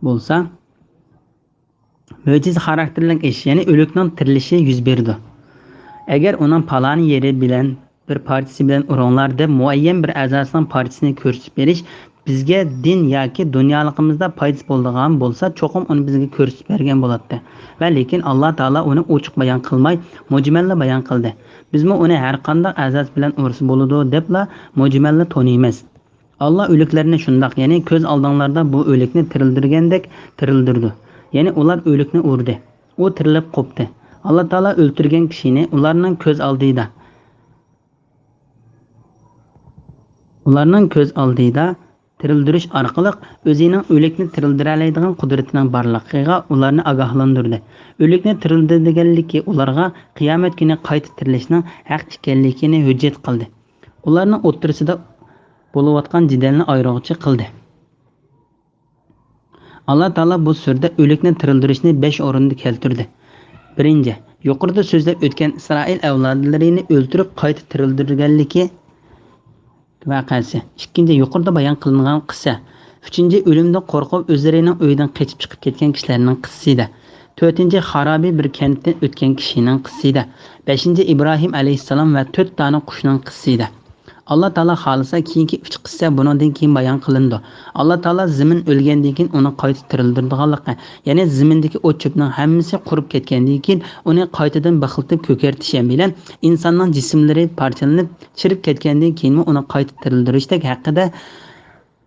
بولسا، مۆجىزە خاراكتېرلىك ئىش، يەنى ئۆلۈكنىڭ تىرىلىشى يۈز بېرىدۇ. ئەگەر ئۇنىڭ پالانى يېرى بىلەن بىر پارچىسى بىلەن ئۇرۇڭلار دەپ مۇئەييەن بىر ئەزاسىنىڭ پارچىسىنى كۆرسىتىپ بېرىش بىزگە دىن ياكى دۇنيالىقىمىزدا پايدىسى بولىدىغان بولسا، چوقۇم ئۇنى بىزگە كۆرسىتىپ بەرگەن بولاتتى. ۋە لېكىن ئاللا تائالا ئۇنى ئوچۇق بايان قىلماي، مۇجمەللا بايان قىلدى. بىزمۇ ئۇنى ھەر قانداق ئەزاسى بىلەن ئۇرسا بولىدۇ دەپلا مۇجمەللا تونۇيمىز. ئاللا ئۆلۈكلەرنى شۇنداق، يەنى كۆز ئالدىڭلاردا بۇ ئۆلۈكنى تىرىلدۈرگەندەك تىرىلدۈردى. يەنى ئۇلار ئۆلۈكنى ئۇردى. ئۇ تىرىلىپ قوپتى. ئاللا تائالا ئۆلتۈرگەن كىشىنى ئۇلارنىڭ كۆز ئالدىدا، ئۇلارنىڭ كۆز ئالدىدا تىرىلدۈرۈش ئارقىلىق ئۆزىنىڭ ئۆلۈكنى تىرىلدۈرەلەيدىغان قۇدرىتىنىڭ بارلىقىغا ئۇلارنى ئاگاھلاندۇردى. ئۆلۈكنى تىرىلدۈرگەنلىكى ئۇلارغا قىيامەت كۈنى قايتا تىرىلىشنىڭ ھەق ئىكەنلىكىنى ھۆججەت قىلدى. ئۇلارنىڭ ئوتتۇرىسىدا بولۇۋاتقان جېدەلنى ئايرىغۇچى قىلدى. ئاللا تائالا بۇ سۈرىدە ئۆلۈكنى تىرىلدۈرۈشنى بەش ئورۇندا كەلتۈردى. بىرىنچى، يۇقىرىدا سۆزلەپ ئۆتكەن ئىسرائىل ئەۋلادلىرىنى ئۆلتۈرۈپ قايتا تىرىلدۈرگەنلىكى ۋەقەسى. ئىككىنچى، يۇقىرىدا بايان قىلىنغان قىسسە. ئۈچىنچى، ئۆلۈمدىن قورقۇپ ئۆزلىرىنىڭ ئۆيىدىن قېچىپ چىقىپ كەتكەن كىشىلەرنىڭ قىسسىسىدە. تۆتىنچى، خارابە بىر كەنتتىن ئۆتكەن كىشىنىڭ قىسسىسىدە. بەشىنچى، ئىبراھىم ئەلەيھىسسالام ۋە تۆت دانە قۇشنىڭ قىسسىسىدە. ئاللا تائالا خالىسا، كېيىنكى ئۈچ قىسسە بۇنىڭدىن كېيىن بايان قىلىنىدۇ. ئاللا تائالا زېمىن ئۆلگەندىن كېيىن ئۇنى قايتا تىرىلدۈرىدىغانلىقى، يەنى زېمىندىكى ئوت-چۆپنىڭ ھەممىسى قۇرۇپ كەتكەندىن كېيىن ئۇنى قايتىدىن بىخلىتىپ كۆكەرتىشى بىلەن ئىنساننىڭ جىسىملىرى پارچىلىنىپ چىرىپ كەتكەندىن كېيىنمۇ ئۇنى قايتا تىرىلدۈرۈشتەك ھەققىدە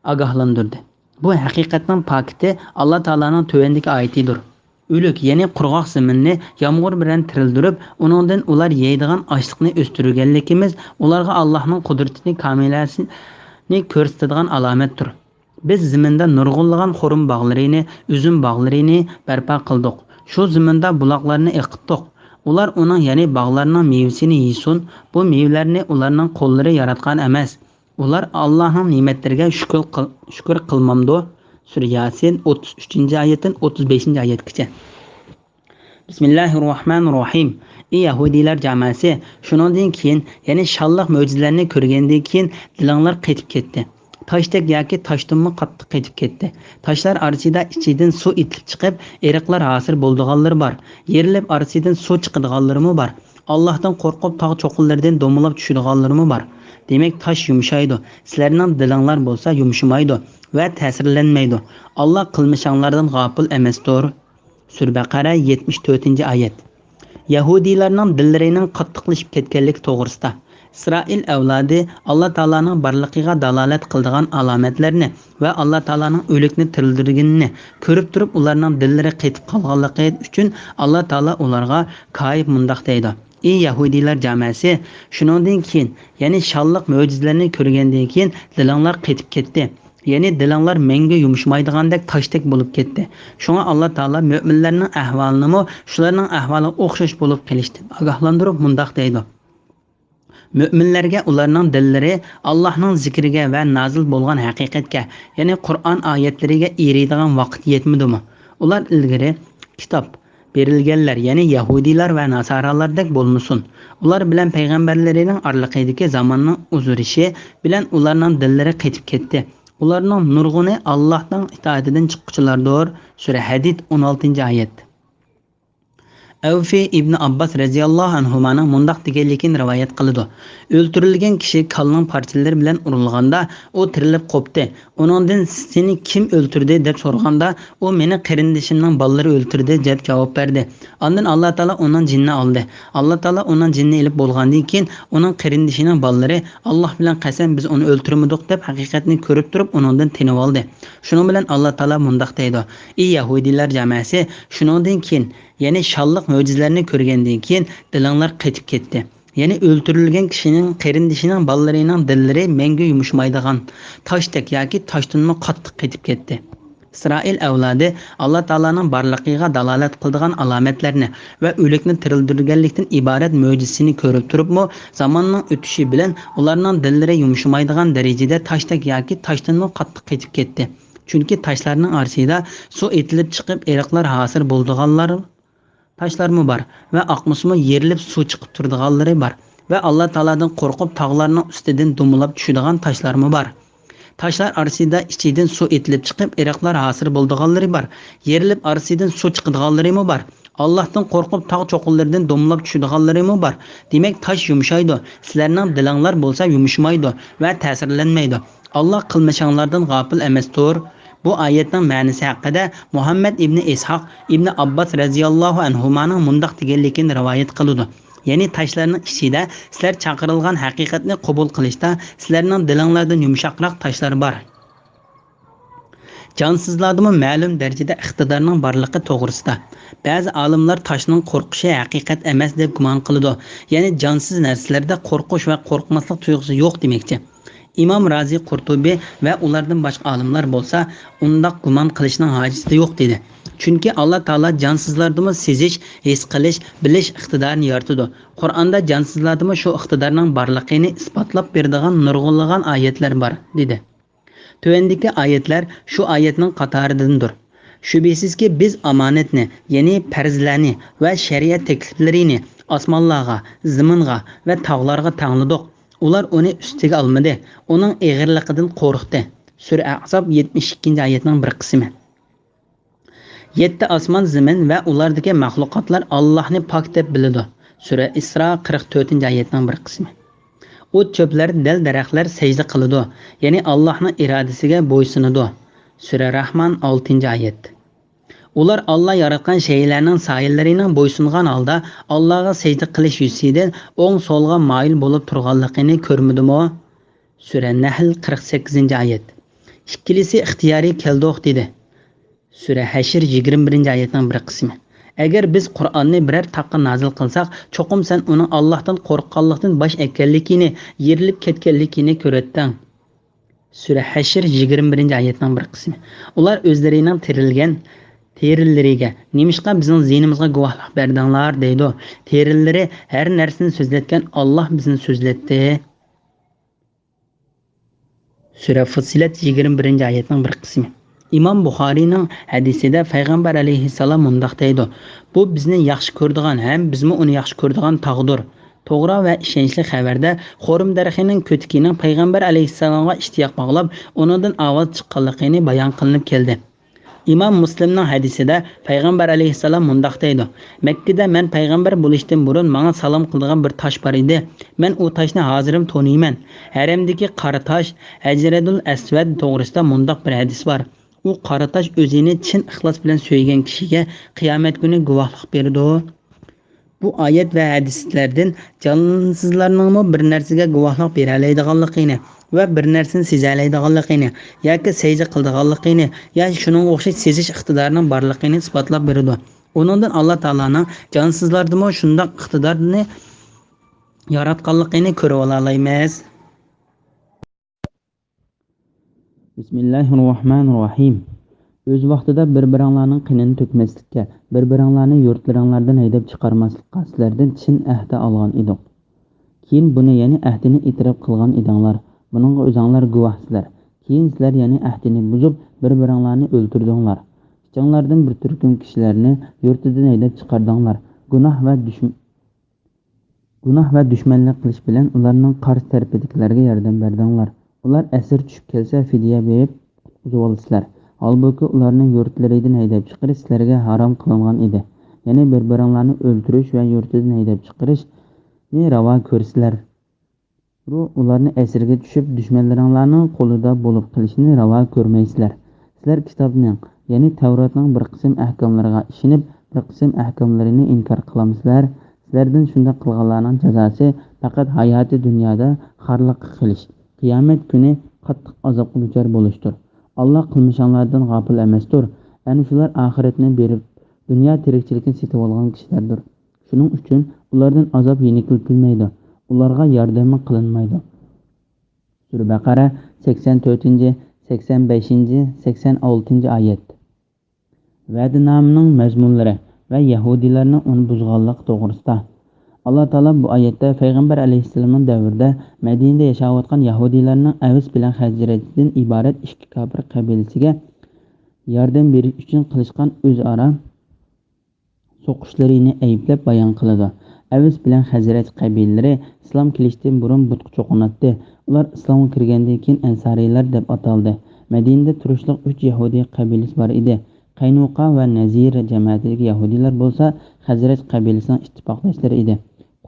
ئاگاھلاندۇردى. بۇ ھەقىقەتنىڭ پاكىتى ئاللا تائالانىڭ تۆۋەندىكى ئايىتىدۇر. ئۆلۈك، يەنى قۇرغاق زېمىننى يامغۇر بىلەن تىرىلدۈرۈپ، ئۇنىڭدىن ئۇلار يەيدىغان ئاشلىقنى ئۆستۈرگەنلىكىمىز ئۇلارغا ئاللاھنىڭ قۇدرىتىنى كامىلەسىنى كۆرسىتىدىغان ئالامەتتۇر. بىز زېمىندا نۇرغۇنلىغان خورما باغلىرىنى، ئۈزۈم باغلىرىنى بەرپا قىلدۇق. شۇ زېمىندا بۇلاقلارنى ئېقىتتۇق. ئۇلار ئۇنىڭ، يەنى باغلارنىڭ مېۋىسىنى يېسۇن، بۇ مېۋىلەرنى ئۇلارنىڭ قوللىرى ياراتقان ئەمەس. ئۇلار ئاللاھنىڭ نېمەتلىرىگە شۈكۈر قىل-، شۈكۈر قىلمامدۇ؟ سۈرە ياسىن، ئوتتۇز ئۈچىنچى ئايەتتىن ئوتتۇز بەشىنچى ئايەتكىچە. بىسمىللاھىررەھمانىررەھىم. ئى يەھۇدىيلار جاماسى، شۇنىڭدىن كېيىن، يەنى شانلىق مۆجىزىلەرنى كۆرگەندىن كېيىن دىلىڭلار قېتىپ كەتتى. تاشتەك ياكى تاشتىنمۇ قاتتىق قېتىپ كەتتى. تاشلار ئارىسىدا ئىچىدىن سۇ ئېتىلىپ چىقىپ، ئېرىقلار ھاسىل بولىدىغانلىرى بار. يېرىلىپ ئارىسىدىن سۇ چىقىدىغانلىرىمۇ بار. ئاللاھتىن قورقۇپ تاغ چوققىلىرىدىن دومىلاپ چۈشىدىغانلىرىمۇ بار. دېمەك، تاش يۇمشايدۇ. سىلەرنىڭ دىلىڭلار بولسا يۇمشىمايدۇ ۋە تەسىرلەنمەيدۇ. ئاللا قىلمىشىڭلاردىن غاپىل ئەمەستۇر. سۈرە بەقەرە، يەتمىش تۆتىنچى ئايەت. يەھۇدىيلارنىڭ دىللىرىنىڭ قاتتىقلىشىپ كەتكەنلىكى توغرىسىدا. ئىسرائىل ئەۋلادى ئاللا تائالانىڭ بارلىقىغا دالالەت قىلىدىغان ئالامەتلەرنى ۋە ئاللا تائالانىڭ ئۆلۈكنى تىرىلدۈرگىنىنى كۆرۈپ تۇرۇپ، ئۇلارنىڭ دىللىرى قېتىپ قالغانلىقى ئۈچۈن ئاللا تائالا ئۇلارغا كايىپ مۇنداق دەيدۇ: ئى يەھۇدىيلار جاماسى، شۇنىڭدىن كېيىن، يەنى شانلىق مۆجىزىلەرنى كۆرگەندىن كېيىن دىلىڭلار قېتىپ كەتتى. يەنى دىلىڭلار مەڭگۈ يۇمشىمايدىغاندەك تاشتەك بولۇپ كەتتى. شۇڭا ئاللا تائالا مۆمىنلەرنىڭ ئەھۋالىنىمۇ شۇلارنىڭ ئەھۋالىغا ئوخشاش بولۇپ قېلىشتىن ئاگاھلاندۇرۇپ مۇنداق دەيدۇ: مۆمىنلەرگە ئۇلارنىڭ دىللىرى ئاللاھنىڭ زىكرىگە ۋە نازىل بولغان ھەقىقەتكە، يەنى قۇرئان ئايەتلىرىگە ئېرىيدىغان ۋاقىت يەتمىدىمۇ؟ ئۇلار ئىلگىرى كىتاب بېرىلگەنلەر، يەنى يەھۇدىيلار ۋە ناسارالاردەك بولمىسۇن. ئۇلار بىلەن پەيغەمبەرلىرىنىڭ ئارىلىقىدىكى زاماننىڭ ئۇزىرىشى بىلەن ئۇلارنىڭ دىللىرى قېتىپ كەتتى. ئۇلارنىڭ نۇرغۇنى ئاللاھنىڭ ئىتائىتىدىن چىققۇچىلاردۇر. سۈرە ھەدىد، ئون ئالتىنچى ئايەت. ئەۋفى ئىبنى ئابباس رەزىياللاھۇ ئەنھۇمانىڭ مۇنداق دېگەنلىكىنى رىۋايەت قىلىدۇ: ئۆلتۈرۈلگەن كىشى كالىنىڭ پارچىلىرى بىلەن ئۇرۇلغاندا، ئۇ تىرىلىپ قوپتى. ئۇنىڭدىن: سېنى كىم ئۆلتۈردى؟ دەپ سورىغاندا، ئۇ: مېنى قېرىندىشىمنىڭ بالىلىرى ئۆلتۈردى، دەپ جاۋاب بەردى. ئاندىن ئاللا تائالا ئۇنىڭ جېنىنى ئالدى. ئاللا تائالا ئۇنىڭ جېنىنى ئېلىپ بولغاندىن كېيىن، ئۇنىڭ قېرىندىشىنىڭ بالىلىرى: ئاللا بىلەن قەسەم، بىز ئۇنى ئۆلتۈرمىدۇق، دەپ ھەقىقەتنى كۆرۈپ تۇرۇپ ئۇنىڭدىن تېنىۋالدى. شۇنىڭ بىلەن ئاللا تائالا مۇنداق دەيدۇ: ئى يەھۇدىيلار جاماسى، شۇنىڭدىن كېيىن، يەنى شانلىق مۆجىزىلەرنى كۆرگەندىن كېيىن دىلىڭلار قېتىپ كەتتى. يەنى ئۆلتۈرۈلگەن كىشىنىڭ قېرىندىشىنىڭ بالىلىرىنىڭ دىللىرى مەڭگۈ يۇمشىمايدىغان تاشتەك ياكى تاشتىنمۇ قاتتىق قېتىپ كەتتى. ئىسرائىل ئەۋلادى ئاللا تائالانىڭ بارلىقىغا دالالەت قىلىدىغان ئالامەتلەرنى ۋە ئۆلۈكنى تىرىلدۈرگەنلىكتىن ئىبارەت مۆجىزىسىنى كۆرۈپ تۇرۇپمۇ، زاماننىڭ ئۆتۈشى بىلەن ئۇلارنىڭ دىللىرى يۇمشىمايدىغان دەرىجىدە تاشتەك ياكى تاشتىنمۇ قاتتىق قېتىپ كەتتى. چۈنكى تاشلارنىڭ ئارىسىدا سۇ ئېتىلىپ چىقىپ، ئېرىقلار ھاسىل بولىدىغانلار تاشلارمۇ بار ۋە ئاقمىسىمۇ يېرىلىپ سۇ چىقىپ تۇرىدىغانلىرى بار ۋە ئاللا تائالادىن قورقۇپ تاغلارنىڭ ئۈستىدىن دومىلاپ چۈشىدىغان تاشلارمۇ بار. تاشلار ئارىسىدا ئىچىدىن سۇ ئېتىلىپ چىقىپ ئېرىقلار ھاسىل بولىدىغانلىرى بار. يېرىلىپ ئارىسىدىن سۇ چىقىدىغانلىرىمۇ بار. ئاللاھتىن قورقۇپ تاغ چوققىلىرىدىن دومىلاپ چۈشىدىغانلىرىمۇ بار. دېمەك، تاش يۇمشايدۇ، سىلەرنىڭ دىلىڭلار بولسا يۇمشىمايدۇ ۋە تەسىرلەنمەيدۇ. ئاللا قىلمىشىڭلاردىن غاپىل ئەمەستۇر. بۇ ئايەتنىڭ مەنىسى ھەققىدە مۇھەممەد ئىبنى ئىسھاق ئىبنى ئابباس رەزىياللاھۇ ئەنھۇمانىڭ مۇنداق دېگەنلىكىنى رىۋايەت قىلىدۇ: يەنى تاشلارنىڭ ئىچىدە سىلەر چاقىرىلغان ھەقىقەتنى قوبۇل قىلىشتا سىلەرنىڭ دىلىڭلاردىن يۇمشاقراق تاشلار بار. جانسىزلاردىمۇ مەلۇم دەرىجىدە ئىقتىدارنىڭ بارلىقى توغرىسىدا بەزى ئالىملار تاشنىڭ قورقۇشى ھەقىقەت ئەمەس دەپ گۇمان قىلىدۇ. يەنى جانسىز نەرسىلەردە قورقۇش ۋە قورقماسلىق تۇيغۇسى يوق دېمەكچى. ئىمام رازى، قۇرتۇبى ۋە ئۇلاردىن باشقا ئالىملار بولسا ئۇنداق گۇمان قىلىشنىڭ ھاجىتى يوق دېدى. چۈنكى ئاللا تائالا جانسىزلاردىمۇ سېزىش، ھېس قىلىش، بىلىش ئىقتىدارىنى يارىتىدۇ. قۇرئاندا جانسىزلاردىمۇ شۇ ئىقتىدارنىڭ بارلىقىنى ئىسپاتلاپ بېرىدىغان نۇرغۇنلىغان ئايەتلەر بار، دېدى. تۆۋەندىكى ئايەتلەر شۇ ئايەتنىڭ قاتارىدىندۇر. شۈبھىسىزكى، بىز ئامانەتنى، يەنى پەرزلەرنى ۋە شەرىئەت تەكلىپلىرىنى ئاسمانلارغا، زېمىنغا ۋە تاغلارغا تەڭلىدۇق. ئۇلار ئۇنى ئۈستىگە ئالمىدى، ئۇنىڭ ئېغىرلىقىدىن قورقتى. سۈرە ئەھزاب يەتمىش ئىككىنچى ئايەتنىڭ بىر قىسمى. يەتتە ئاسمان، زېمىن ۋە ئۇلاردىكى مەخلۇقاتلار ئاللاھنى پاك دەپ بىلىدۇ. سۈرە ئىسرا قىرىق تۆتىنچى ئايەتنىڭ بىر قىسمى. ئوت-چۆپلەر، دەل-دەرەخلەر سەجدە قىلىدۇ، يەنى ئاللاھنىڭ ئىرادىسىگە بويسۇنىدۇ. سۈرە راھمان ئالتىنچى ئايەت. ئۇلار ئاللا ياراتقان شەيئىلەرنىڭ سايىلىرىنىڭ بويسۇنغان ھالدا ئاللاغا سەجدە قىلىش يۈزىسىدىن ئوڭ-سولغا مايىل بولۇپ تۇرغانلىقىنى كۆرمىدىمۇ؟ سۈرە نەھل قىرىق سەككىزىنچى ئايەت. ئىككىلىسى ئىختىيارىي كەلدۇق دېدى. سۈرە ھەشر يىگىرمە بىرىنچى ئايەتنىڭ بىر قىسمى. ئەگەر بىز قۇرئاننى بىرەر تاغقا نازىل قىلساق، چوقۇم سەن ئۇنىڭ ئاللاھتىن قورققانلىقتىن باش ئەگكەنلىكىنى، يېرىلىپ كەتكەنلىكىنى كۆرەتتىڭ. سۈرە ھەشر يىگىرمە بىرىنچى ئايەتنىڭ بىر قىسمى. ئۇلار ئۆزلىرىنىڭ تىرىلگەن، تېرىلىرىگە، نېمىشقا بىزنىڭ زىيىنىمىزغا گۇۋاھلىق بەردىڭلار؟ دەيدۇ. تېرىلىرى، ھەر نەرسىنى سۆزلەتكەن ئاللاھ بىزنى سۆزلەتتى. سۈرە فۇسسىلەت يىگىرمە بىرىنچى ئايەتنىڭ بىر قىسمى. ئىمام بۇخارىينىڭ ھەدىسىدە پەيغەمبەر ئەلەيھىسسالام مۇنداق دەيدۇ: «بۇ بىزنى ياخشى كۆرىدىغان ھەم بىزمۇ ئۇنى ياخشى كۆرىدىغان تاغدۇر.» توغرا ۋە ئىشەنچلىك خەۋەردە خورما دەرىخىنىڭ كۆتىكىنىڭ پەيغەمبەر ئەلەيھىسسالامغا ئىشتىياق باغلاپ، ئۇنىڭدىن ئاۋاز چىققانلىقىنى بايان قىلىنىپ كەلدى. ئىمام مۇسلىمنىڭ ھەدىسىدە پەيغەمبەر ئەلەيھىسسالام مۇنداق دەيدۇ: «مەككىدە مەن پەيغەمبەر بولۇشتىن بۇرۇن ماڭا سالام قىلىدىغان بىر تاش بار ئىدى. مەن ئۇ تاشنى ھازىرمۇ تونۇيمەن. ھەرەمدىكى قارا تاش، ھەجرەدۇل ئەسۋەد توغرىسىدا مۇنداق بىر ھەدىس بار: ئۇ قارا تاش ئۆزىنى چىن ئىخلاس بىلەن سۆيگەن كىشىگە قىيامەت كۈنى گۇۋاھلىق بېرىدۇ.» بۇ ئايەت ۋە ھەدىسلەردىن جانسىزلارنىڭمۇ بىر نەرسىگە گۇۋاھلىق بېرەلەيدىغانلىقىنى ۋە بىر نەرسىنى سېزەلەيدىغانلىقىنى ياكى سەزگۈ قىلىدىغانلىقىنى يا شۇنىڭغا ئوخشاش سېزىش ئىقتىدارىنىڭ بارلىقىنى ئىسپاتلاپ بېرىدۇ. ئۇنىڭدىن ئاللا تائالانىڭ جانسىزلاردىمۇ شۇنداق ئىقتىدارنى ياراتقانلىقىنى كۆرۈۋالالايمىز. بىسمىللاھىررەھمانىررەھىم. ئۆز ۋاقتىدا بىر-بىرىڭلارنىڭ قېنىنى تۆكمەسلىككە، بىر-بىرىڭلارنى يۇرتلىرىڭلاردىن ھەيدەپ چىقارماسلىققا سىلەردىن چىن ئەھدە ئالغان ئىدۇق. كېيىن بۇنى، يەنى ئەھدىنى ئېتىراپ قىلغان ئىدىڭلار. بۇنىڭغا ئۆزۈڭلار گۇۋاھسىلەر. كېيىن سىلەر يەنى ئەھدىنى بۇزۇپ، بىر-بىرىڭلارنى ئۆلتۈردۈڭلار. ئىچىڭلاردىن بىر تۈركۈم كىشىلەرنى يۇرتىدىن ھەيدەپ چىقاردىڭلار. گۇناھ ۋە دۈشم-، گۇناھ ۋە دۈشمەنلىك قىلىش بىلەن ئۇلارنىڭ قارشى تەرىپىدىكىلەرگە ياردەم بەردىڭلار. ئۇلار ئەسىر چۈشۈپ كەلسە، فىدىيە بېرىپ قۇتقۇزۇۋالىسىلەر. ھالبۇكى، ئۇلارنى يۇرتلىرىدىن ھەيدەپ چىقىرىش سىلەرگە ھارام قىلىنغان ئىدى. يەنى بىر-بىرىڭلارنى ئۆلتۈرۈش ۋە يۇرتىدىن ھەيدەپ چىقىرىشنى راۋا كۆرىسىلەر. ئۇلارنى ئەسىرگە چۈشۈپ، دۈشمەنلىرىڭلارنىڭ قولىدا بولۇپ قېلىشىنى راۋا كۆرمەيسىلەر. سىلەر كىتابنىڭ، يەنى تەۋراتنىڭ بىر قىسىم ئەھكاملىرىغا ئىشىنىپ، بىر قىسىم ئەھكاملىرىنى ئىنكار قىلامسىلەر؟ سىلەردىن شۇنداق قىلغانلارنىڭ جازاسى پەقەت ھاياتى دۇنيادا خارلىققا قېلىش، قىيامەت كۈنى قاتتىق ئازابقا دۇچار بولۇشتۇر. ئاللا قىلمىشىڭلاردىن غاپىل ئەمەستۇر. ئەنە شۇلار ئاخىرەتنى بېرىپ، دۇنيا تىرىكچىلىكىنى سېتىۋالغان كىشىلەردۇر. شۇنىڭ ئۈچۈن ئۇلاردىن ئازاب يېنىكلىتىلمەيدۇ، ئۇلارغا ياردەممۇ قىلىنمايدۇ. سۈرە بەقەرە، سەكسەن تۆتىنچى، سەكسەن بەشىنچى، سەكسەن ئالتىنچى ئايەت. ۋەدىنامىنىڭ مەزمۇنلىرى ۋە يەھۇدىيلارنىڭ ئۇنى بۇزغانلىقى توغرىسىدا. ئاللا تائالا بۇ ئايەتتە پەيغەمبەر ئەلەيھىسسالامنىڭ دەۋرىدە مەدىنىدە ياشاۋاتقان يەھۇدىيلارنىڭ ئەۋس بىلەن خەزرەجدىن ئىبارەت ئىككى كاپىر قەبىلىسىگە ياردەم بېرىش ئۈچۈن قىلىشقان ئۆزئارا سوقۇشلىرىنى ئەيىبلەپ بايان قىلىدۇ. ئەۋس بىلەن خەزرەج قەبىلىلىرى ئىسلام كېلىشتىن بۇرۇن بۇتقا چوقۇناتتى. ئۇلار ئىسلامغا كىرگەندىن كېيىن ئەنسارىيلار دەپ ئاتالدى. مەدىنىدە تۇرۇشلۇق ئۈچ يەھۇدىي قەبىلىسى بار ئىدى. قەينۇقا ۋە نەزىرە جەمەتىدىكى يەھۇدىيلار بولسا خەزرەج قەبىلىسىنىڭ ئىتتىپاقداشلىرى ئىدى.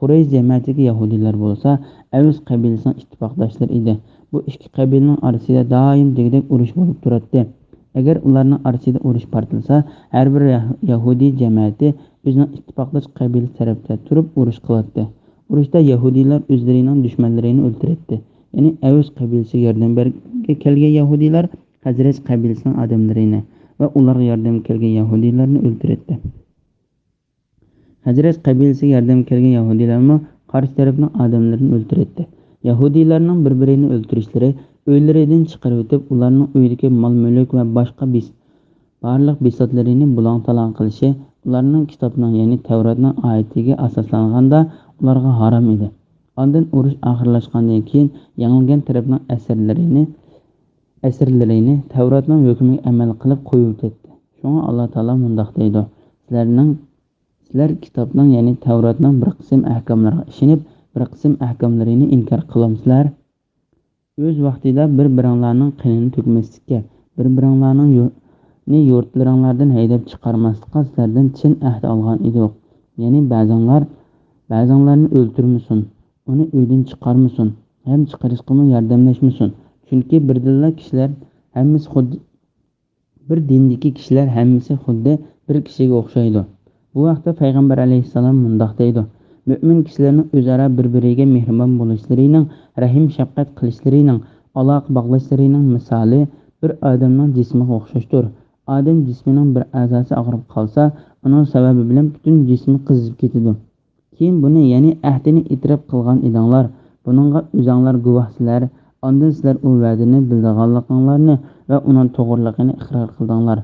قۇرەيش جەمەتىدىكى يەھۇدىيلار بولسا ئەۋس قەبىلىسىنىڭ ئىتتىپاقداشلىرى ئىدى. بۇ ئىككى قەبىلىنىڭ ئارىسىدا دائىم دېگۈدەك ئۇرۇش بولۇپ تۇراتتى. ئەگەر ئۇلارنىڭ ئارىسىدا ئۇرۇش پارتلىسا، ھەر بىر يەھ-، يەھۇدىي جەمەتى ئۆزىنىڭ ئىتتىپاقداش قەبىلىسى تەرەپتە تۇرۇپ ئۇرۇش قىلاتتى. ئۇرۇشتا يەھۇدىيلار ئۆزلىرىنىڭ دۈشمەنلىرىنى ئۆلتۈرەتتى. يەنى ئەۋس قەبىلىسىگە ياردەم بەرگە كەلگەن يەھۇدىيلار خەزرەج قەبىلىسىنىڭ ئادەملىرىنى ۋە ئۇلارغا ياردەم كەلگەن يەھۇدىيلارنى ئۆلتۈرەتتى. خەزرەج قەبىلىسىگە ياردەم كەلگەن يەھۇدىيلارمۇ قارشى تەرەپنىڭ ئادەملىرىنى ئۆلتۈرەتتى. يەھۇدىيلارنىڭ بىر-بىرىنى ئۆلتۈرۈشلىرى، ئۆيلىرىدىن چىقىرىۋېتىپ، ئۇلارنىڭ ئۆيىدىكى مال-مۈلۈك ۋە باشقا بىس-، بارلىق بىساتلىرىنى بۇلاڭ-تالاڭ قىلىشى، ئۇلارنىڭ كىتابنىڭ، يەنى تەۋراتنىڭ ئايىتىگە ئاساسلانغاندا، ئۇلارغا ھارام ئىدى. ئاندىن ئۇرۇش ئاخىرلاشقاندىن كېيىن، يېڭىلگەن تەرەپنىڭ ئەسىرلىرىنى، ئەسىرلىرىنى تەۋراتنىڭ ھۆكمىگە ئەمەل قىلىپ قويۇۋېتەتتى. شۇڭا ئاللا تائالا مۇنداق دەيدۇ: سىلەرنىڭ سىلەر كىتابنىڭ، يەنى تەۋراتنىڭ بىر قىسىم ئەھكاملىرىغا ئىشىنىپ، بىر قىسىم ئەھكاملىرىنى ئىنكار قىلامسىلەر؟ ئۆز ۋاقتىدا بىر-بىرىڭلارنىڭ قېنىنى تۆكمەسلىككە، بىر-بىرىڭلارنىڭ يۇ-، نى يۇرتلىرىڭلاردىن ھەيدەپ چىقارماسلىققا سىلەردىن چىن ئەھدە ئالغان ئىدۇق. يەنى بەزىڭلار بەزىڭلارنى ئۆلتۈرمىسۇن، ئۇنى ئۆيدىن چىقارمىسۇن ھەم چىقىرىشقىمۇ ياردەملەشمىسۇن. چۈنكى بىر دىنلا كىشىلەر ھەممىسى خۇددى بىر دىندىكى كىشىلەر ھەممىسى خۇددى بىر كىشىگە ئوخشايدۇ. بۇ ھەقتە پەيغەمبەر ئەلەيھىسسالام مۇنداق دەيدۇ: مۆمىن كىشىلەرنىڭ ئۆزئارا بىر-بىرىگە مېھرىبان بولۇشلىرىنىڭ، رەھىم-شەپقەت قىلىشلىرىنىڭ، ئالاقە باغلاشلىرىنىڭ مىسالى بىر ئادەمنىڭ جىسمىغا ئوخشاشتۇر. ئادەم جىسمىنىڭ بىر ئەزاسى ئاغرىپ قالسا، ئۇنىڭ سەۋەبى بىلەن پۈتۈن جىسمى قىزىپ كېتىدۇ. كېيىن بۇنى، يەنى ئەھدىنى ئېتىراپ قىلغان ئىدىڭلار. بۇنىڭغا ئۆزەڭلار گۇۋاھسىلەر. ئاندىن سىلەر ئۇ ۋەدىنى بىلىدىغانلىقىڭلارنى ۋە ئۇنىڭ توغرىلىقىنى ئىقرار قىلدىڭلار.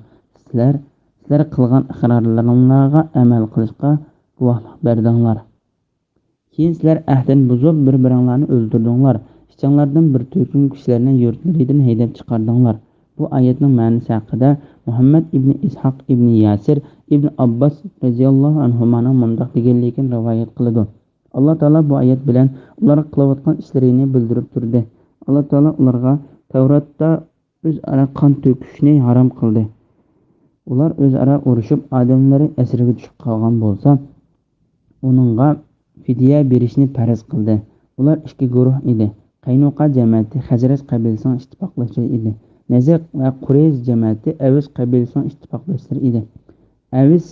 سىلەر، سىلەر قىلغان ئىقرارلىرىڭلارغا ئەمەل قىلىشقا گۇۋاھلىق بەردىڭلار. كېيىن سىلەر ئەھدىنى بۇزۇپ، بىر-بىرىڭلارنى ئۆلتۈردۈڭلار. ئىچىڭلاردىن بىر تۈركۈم كىشىلەرنى يۇرتلىرىدىن ھەيدەپ چىقاردىڭلار. بۇ ئايەتنىڭ مەنىسى ھەققىدە مۇھەممەد ئىبنى ئىسھاق ئىبنى ياسىر ئىبنى ئابباس رەزىياللاھۇ ئەنھۇمانىڭ مۇنداق دېگەنلىكىنى رىۋايەت قىلىدۇ. ئاللا تائالا بۇ ئايەت بىلەن ئۇلار قىلىۋاتقان ئىشلىرىنى بىلدۈرۈپ تۇردى. ئاللا تائالا ئۇلارغا تەۋراتتا ئۆزئارا قان تۆكۈشنى ھارام قىلدى. ئۇلار ئۆزئارا ئۇرۇشۇپ، ئادەملىرى ئەسىرگە چۈشۈپ قالغان بولسا، ئۇنىڭغا فىدىيە بېرىشنى پەرز قىلدى. ئۇلار ئىككى گۇرۇھ ئىدى. قەينۇقا جەمەتى خەزرەج قەبىلىسىنىڭ ئىتتىپاقداشلىرى ئىدى. نەزىر ۋە قۇرەيز جەمەتى ئەۋس قەبىلىسىنىڭ ئىتتىپاقداشلىرى ئىدى. ئەۋس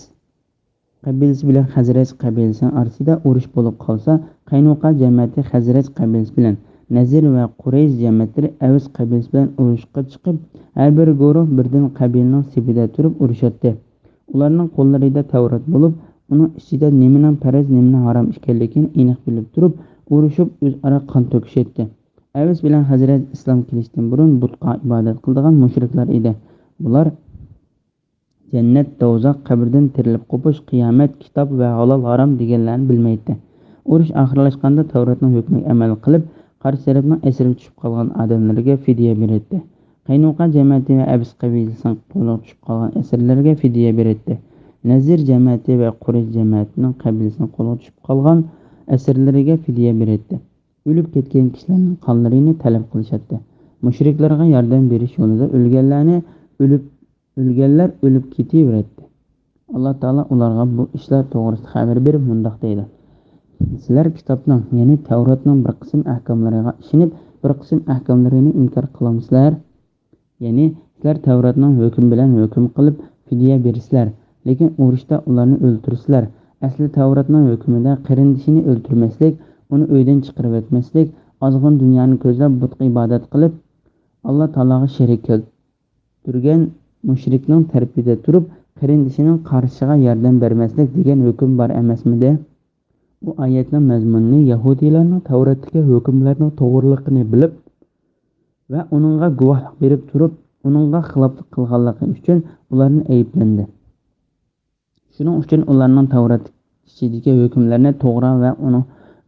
قەبىلىسى بىلەن خەزرەج قەبىلىسىنىڭ ئارىسىدا ئۇرۇش بولۇپ قالسا، قەينۇقا جەمەتى خەزرەج قەبىلىسى بىلەن، نەزىر ۋە قۇرەيش جەمەتلىرى ئەۋس قەبىلىسى بىلەن ئۇرۇشقا چىقىپ، ھەر بىر گۇرۇھ بىردىن قەبىلىنىڭ سېپىدە تۇرۇپ ئۇرۇشاتتى. ئۇلارنىڭ قوللىرىدا تەۋرات بولۇپ، ئۇنىڭ ئىچىدە نېمىنىڭ پەرز، نېمىنىڭ ھارام ئىكەنلىكىنى ئېنىق بىلىپ تۇرۇپ، ئۇرۇشۇپ ئۆزئارا قان تۆكۈشەتتى. ئەۋس بىلەن خەزرەج ئىسلام كېلىشتىن بۇرۇن بۇتقا ئىبادەت قىلىدىغان مۇشرىكلار ئىدى. بۇلار جەننەت، دوزاخ، قەبرىدىن تىرىلىپ قوپۇش، قىيامەت، كىتاب ۋە ھالال، ھارام دېگەنلەرنى بىلمەيتتى. ئۇرۇش ئاخىرلاشقاندا تەۋراتنىڭ ھۆكمىگە ئەمەل قىلىپ، قارشى تەرەپنىڭ ئەسىرگە چۈشۈپ قالغان ئادەملىرىگە فىدىيە بېرەتتى. قەينۇقا جەمەتى ۋە ئەبس قەبىلىسىنىڭ قولىغا چۈشۈپ قالغان ئەسىرلىرىگە فىدىيە بېرەتتى. نەزىر جەمەتى ۋە قۇرەيش جەمەتىنىڭ قەبىلىسىنىڭ قولىغا چۈشۈپ قالغان ئەسىرلىرىگە فىدىيە بېرەتتى. ئۆلۈپ كەتكەن كىشىلەرنىڭ قانلىرىنى تەلەپ قىلىشاتتى. مۇشرىكلارغا ياردەم بېرىش يولىدا ئۆلگەنلەرنى ئۆلۈپ، ئۆلگەنلەر ئۆلۈپ كېتىۋېرەتتى. ئاللا تائالا ئۇلارغا بۇ ئىشلار توغرىسىدا خەۋەر بېرىپ مۇنداق دەيدۇ: سىلەر كىتابنىڭ، يەنى تەۋراتنىڭ بىر قىسىم ئەھكاملىرىغا ئىشىنىپ، بىر قىسىم ئەھكاملىرىنى ئىنكار قىلامسىلەر؟ يەنى سىلەر تەۋراتنىڭ ھۆكمى بىلەن ھۆكۈم قىلىپ فىدىيە بېرىسىلەر، لېكىن ئۇرۇشتا ئۇلارنى ئۆلتۈرىسىلەر. ئەسلى تەۋراتنىڭ ھۆكمىدە قېرىندىشىنى ئۆلتۈرمەسلىك، ئۇنى ئۆيدىن چىقىرىۋەتمەسلىك، ئازغىن دۇنيانى كۆزلەپ بۇتقا ئىبادەت قىلىپ، ئاللا تائالاغا شېرىك كەلتۈرگەن مۇشرىكنىڭ تەرىپىدە تۇرۇپ، قېرىندىشىنىڭ قارشىسىغا ياردەم بەرمەسلىك دېگەن ھۆكۈم بار ئەمەسمىدى؟ بۇ ئايەتنىڭ مەزمۇنىنى يەھۇدىيلارنىڭ تەۋراتتىكى ھۆكۈملەرنىڭ توغرىلىقىنى بىلىپ ۋە ئۇنىڭغا گۇۋاھلىق بېرىپ تۇرۇپ، ئۇنىڭغا خىلاپلىق قىلغانلىقى ئۈچۈن ئۇلارنى ئەيىبلەندى. شۇنىڭ ئۈچۈن ئۇلارنىڭ تەۋرات ئىچىدىكى ھۆكۈملەرنى توغرا ۋە ئۇنى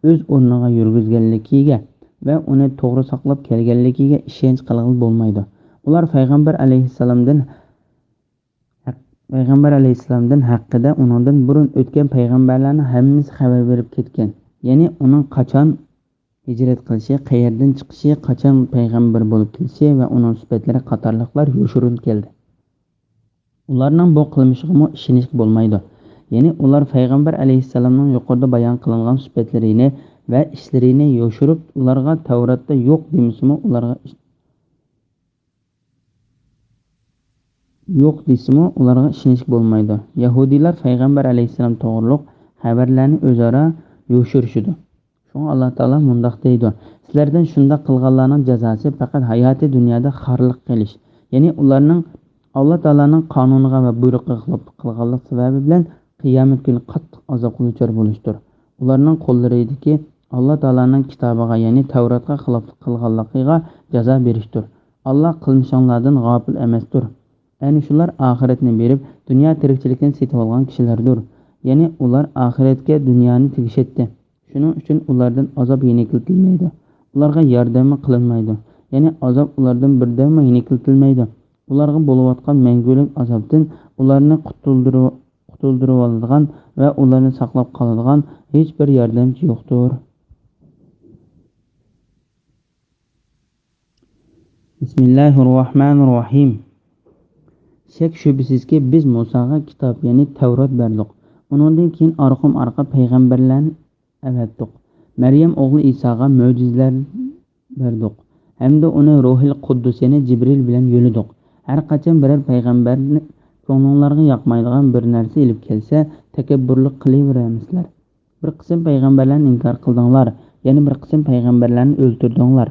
ئۆز ئورنىغا يۈرگۈزگەنلىكىگە ۋە ئۇنى توغرا ساقلاپ كەلگەنلىكىگە ئىشەنچ قىلغىلى بولمايدۇ. ئۇلار پەيغەمبەر ئەلەيھىسسالامدىن ھەق-، پەيغەمبەر ئەلەيھىسسالامدىن ھەققىدە ئۇنىڭدىن بۇرۇن ئۆتكەن پەيغەمبەرلەرنىڭ ھەممىسى خەۋەر بېرىپ كەتكەن. يەنى ئۇنىڭ قاچان ھىجرەت قىلىشى، قەيەردىن چىقىشى، قاچان پەيغەمبەر بولۇپ كېلىشى ۋە ئۇنىڭ سۈپەتلىرى قاتارلىقلار يوشۇرۇن كەلدى. ئۇلارنىڭ بۇ قىلمىشىغىمۇ ئىشىنىشكە بولمايدۇ. يەنى ئۇلار پەيغەمبەر ئەلەيھىسسالامنىڭ يۇقىرىدا بايان قىلىنغان سۈپەتلىرىنى ۋە ئىشلىرىنى يوشۇرۇپ، ئۇلارغا تەۋراتتا يوق دېمىسىمۇ، ئۇلارغا ئىش-، يوق دېسىمۇ، ئۇلارغا ئىشىنىشكە بولمايدۇ. يەھۇدىيلار پەيغەمبەر ئەلەيھىسسالام توغرۇلۇق خەۋەرلەرنى ئۆزئارا يوشۇرۇشىدۇ. شۇڭا ئاللا تائالا مۇنداق دەيدۇ: سىلەردىن شۇنداق قىلغانلارنىڭ جازاسى پەقەت ھاياتىي دۇنيادا خارلىق قىلىش، يەنى ئۇلارنىڭ ئاللا تائالانىڭ قانۇنىغا ۋە بۇيرۇقىغا خىلاپلىق قىلغانلىق سەۋەبى بىلەن قىيامەت كۈنى قاتتىق ئازابقا دۇچار بولۇشتۇر. ئۇلارنىڭ قوللىرىدىكى ئاللا تائالانىڭ كىتابىغا، يەنى تەۋراتقا خىلاپلىق قىلغانلىقىغا جازا بېرىشتۇر. ئاللا قىلمىشىڭلاردىن غاپىل ئەمەستۇر. ئەنە شۇلار ئاخىرەتنى بېرىپ، دۇنيا تىرىكچىلىكىنى سېتىۋالغان كىشىلەردۇر. يەنى ئۇلار ئاخىرەتكە دۇنيانى تېگىشەتتى. شۇنىڭ ئۈچۈن ئۇلاردىن ئازاب يېنىكلىتىلمەيدۇ. ئۇلارغا ياردەممۇ قىلىنمايدۇ. يەنى ئازاب ئۇلاردىن بىردەممۇ يېنىكلىتىلمەيدۇ. ئۇلارغا بولۇۋاتقان مەڭگۈلۈك ئازابتىن ئۇلارنى قۇتۇلدۇرۇ-، قۇتۇلدۇرۇۋالىدىغان ۋە ئۇلارنى ساقلاپ قالىدىغان ھېچ بىر ياردەمچى يوقتۇر. بىسمىللاھىررەھمانىررەھىم. شەك-شۈبھىسىزكى، بىز مۇساغا كىتاب، يەنى تەۋرات بەردۇق. ئۇنىڭدىن كېيىن ئارقىمۇ-ئارقا پەيغەمبەرلەرنى ئەۋەتتۇق. مەريەم ئوغلى ئىساغا مۆجىزىلەر بەردۇق ھەمدە ئۇنى روھىل قۇددۇس، يەنى جىبرىل بىلەن يۆلىدۇق. ھەر قاچان بىرەر پەيغەمبەرنى كۆڭلۈڭلارغا ياقمايدىغان بىر نەرسە ئېلىپ كەلسە، تەكەببۇرلۇق قىلىۋېرەمسىلەر؟ بىر قىسىم پەيغەمبەرلەرنى ئىنكار قىلدىڭلار، يەنە بىر قىسىم پەيغەمبەرلەرنى ئۆلتۈردۈڭلار.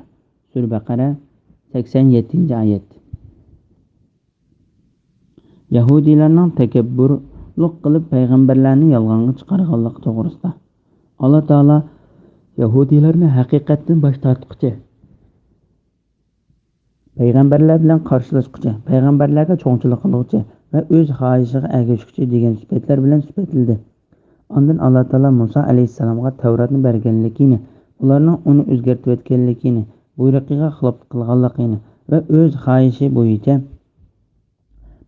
سۈرە بەقەرە، سەكسەن يەتتىنچى ئايەت. يەھۇدىيلارنىڭ تەكەببۇرلۇق قىلىپ پەيغەمبەرلەرنى يالغانغا چىقارغانلىقى توغرىسىدا. ئاللا تائالا يەھۇدىيلارنى ھەقىقەتتىن باش تارتقۇچى، پەيغەمبەرلەر بىلەن قارشىلاشقۇچى، پەيغەمبەرلەرگە چوڭچىلىق قىلغۇچى، ۋە ئۆز خاھىشىغا ئەگەشكۈچى دېگەن سۈپەتلەر بىلەن سۈپەتلىدى. ئاندىن ئاللا تائالا مۇسا ئەلەيھىسسالامغا تەۋراتنى بەرگەنلىكىنى، ئۇلارنىڭ ئۇنى ئۆزگەرتىۋەتكەنلىكىنى، بۇيرۇقىغا خىلاپلىق قىلغانلىقىنى ۋە ئۆز خاھىشى بويىچە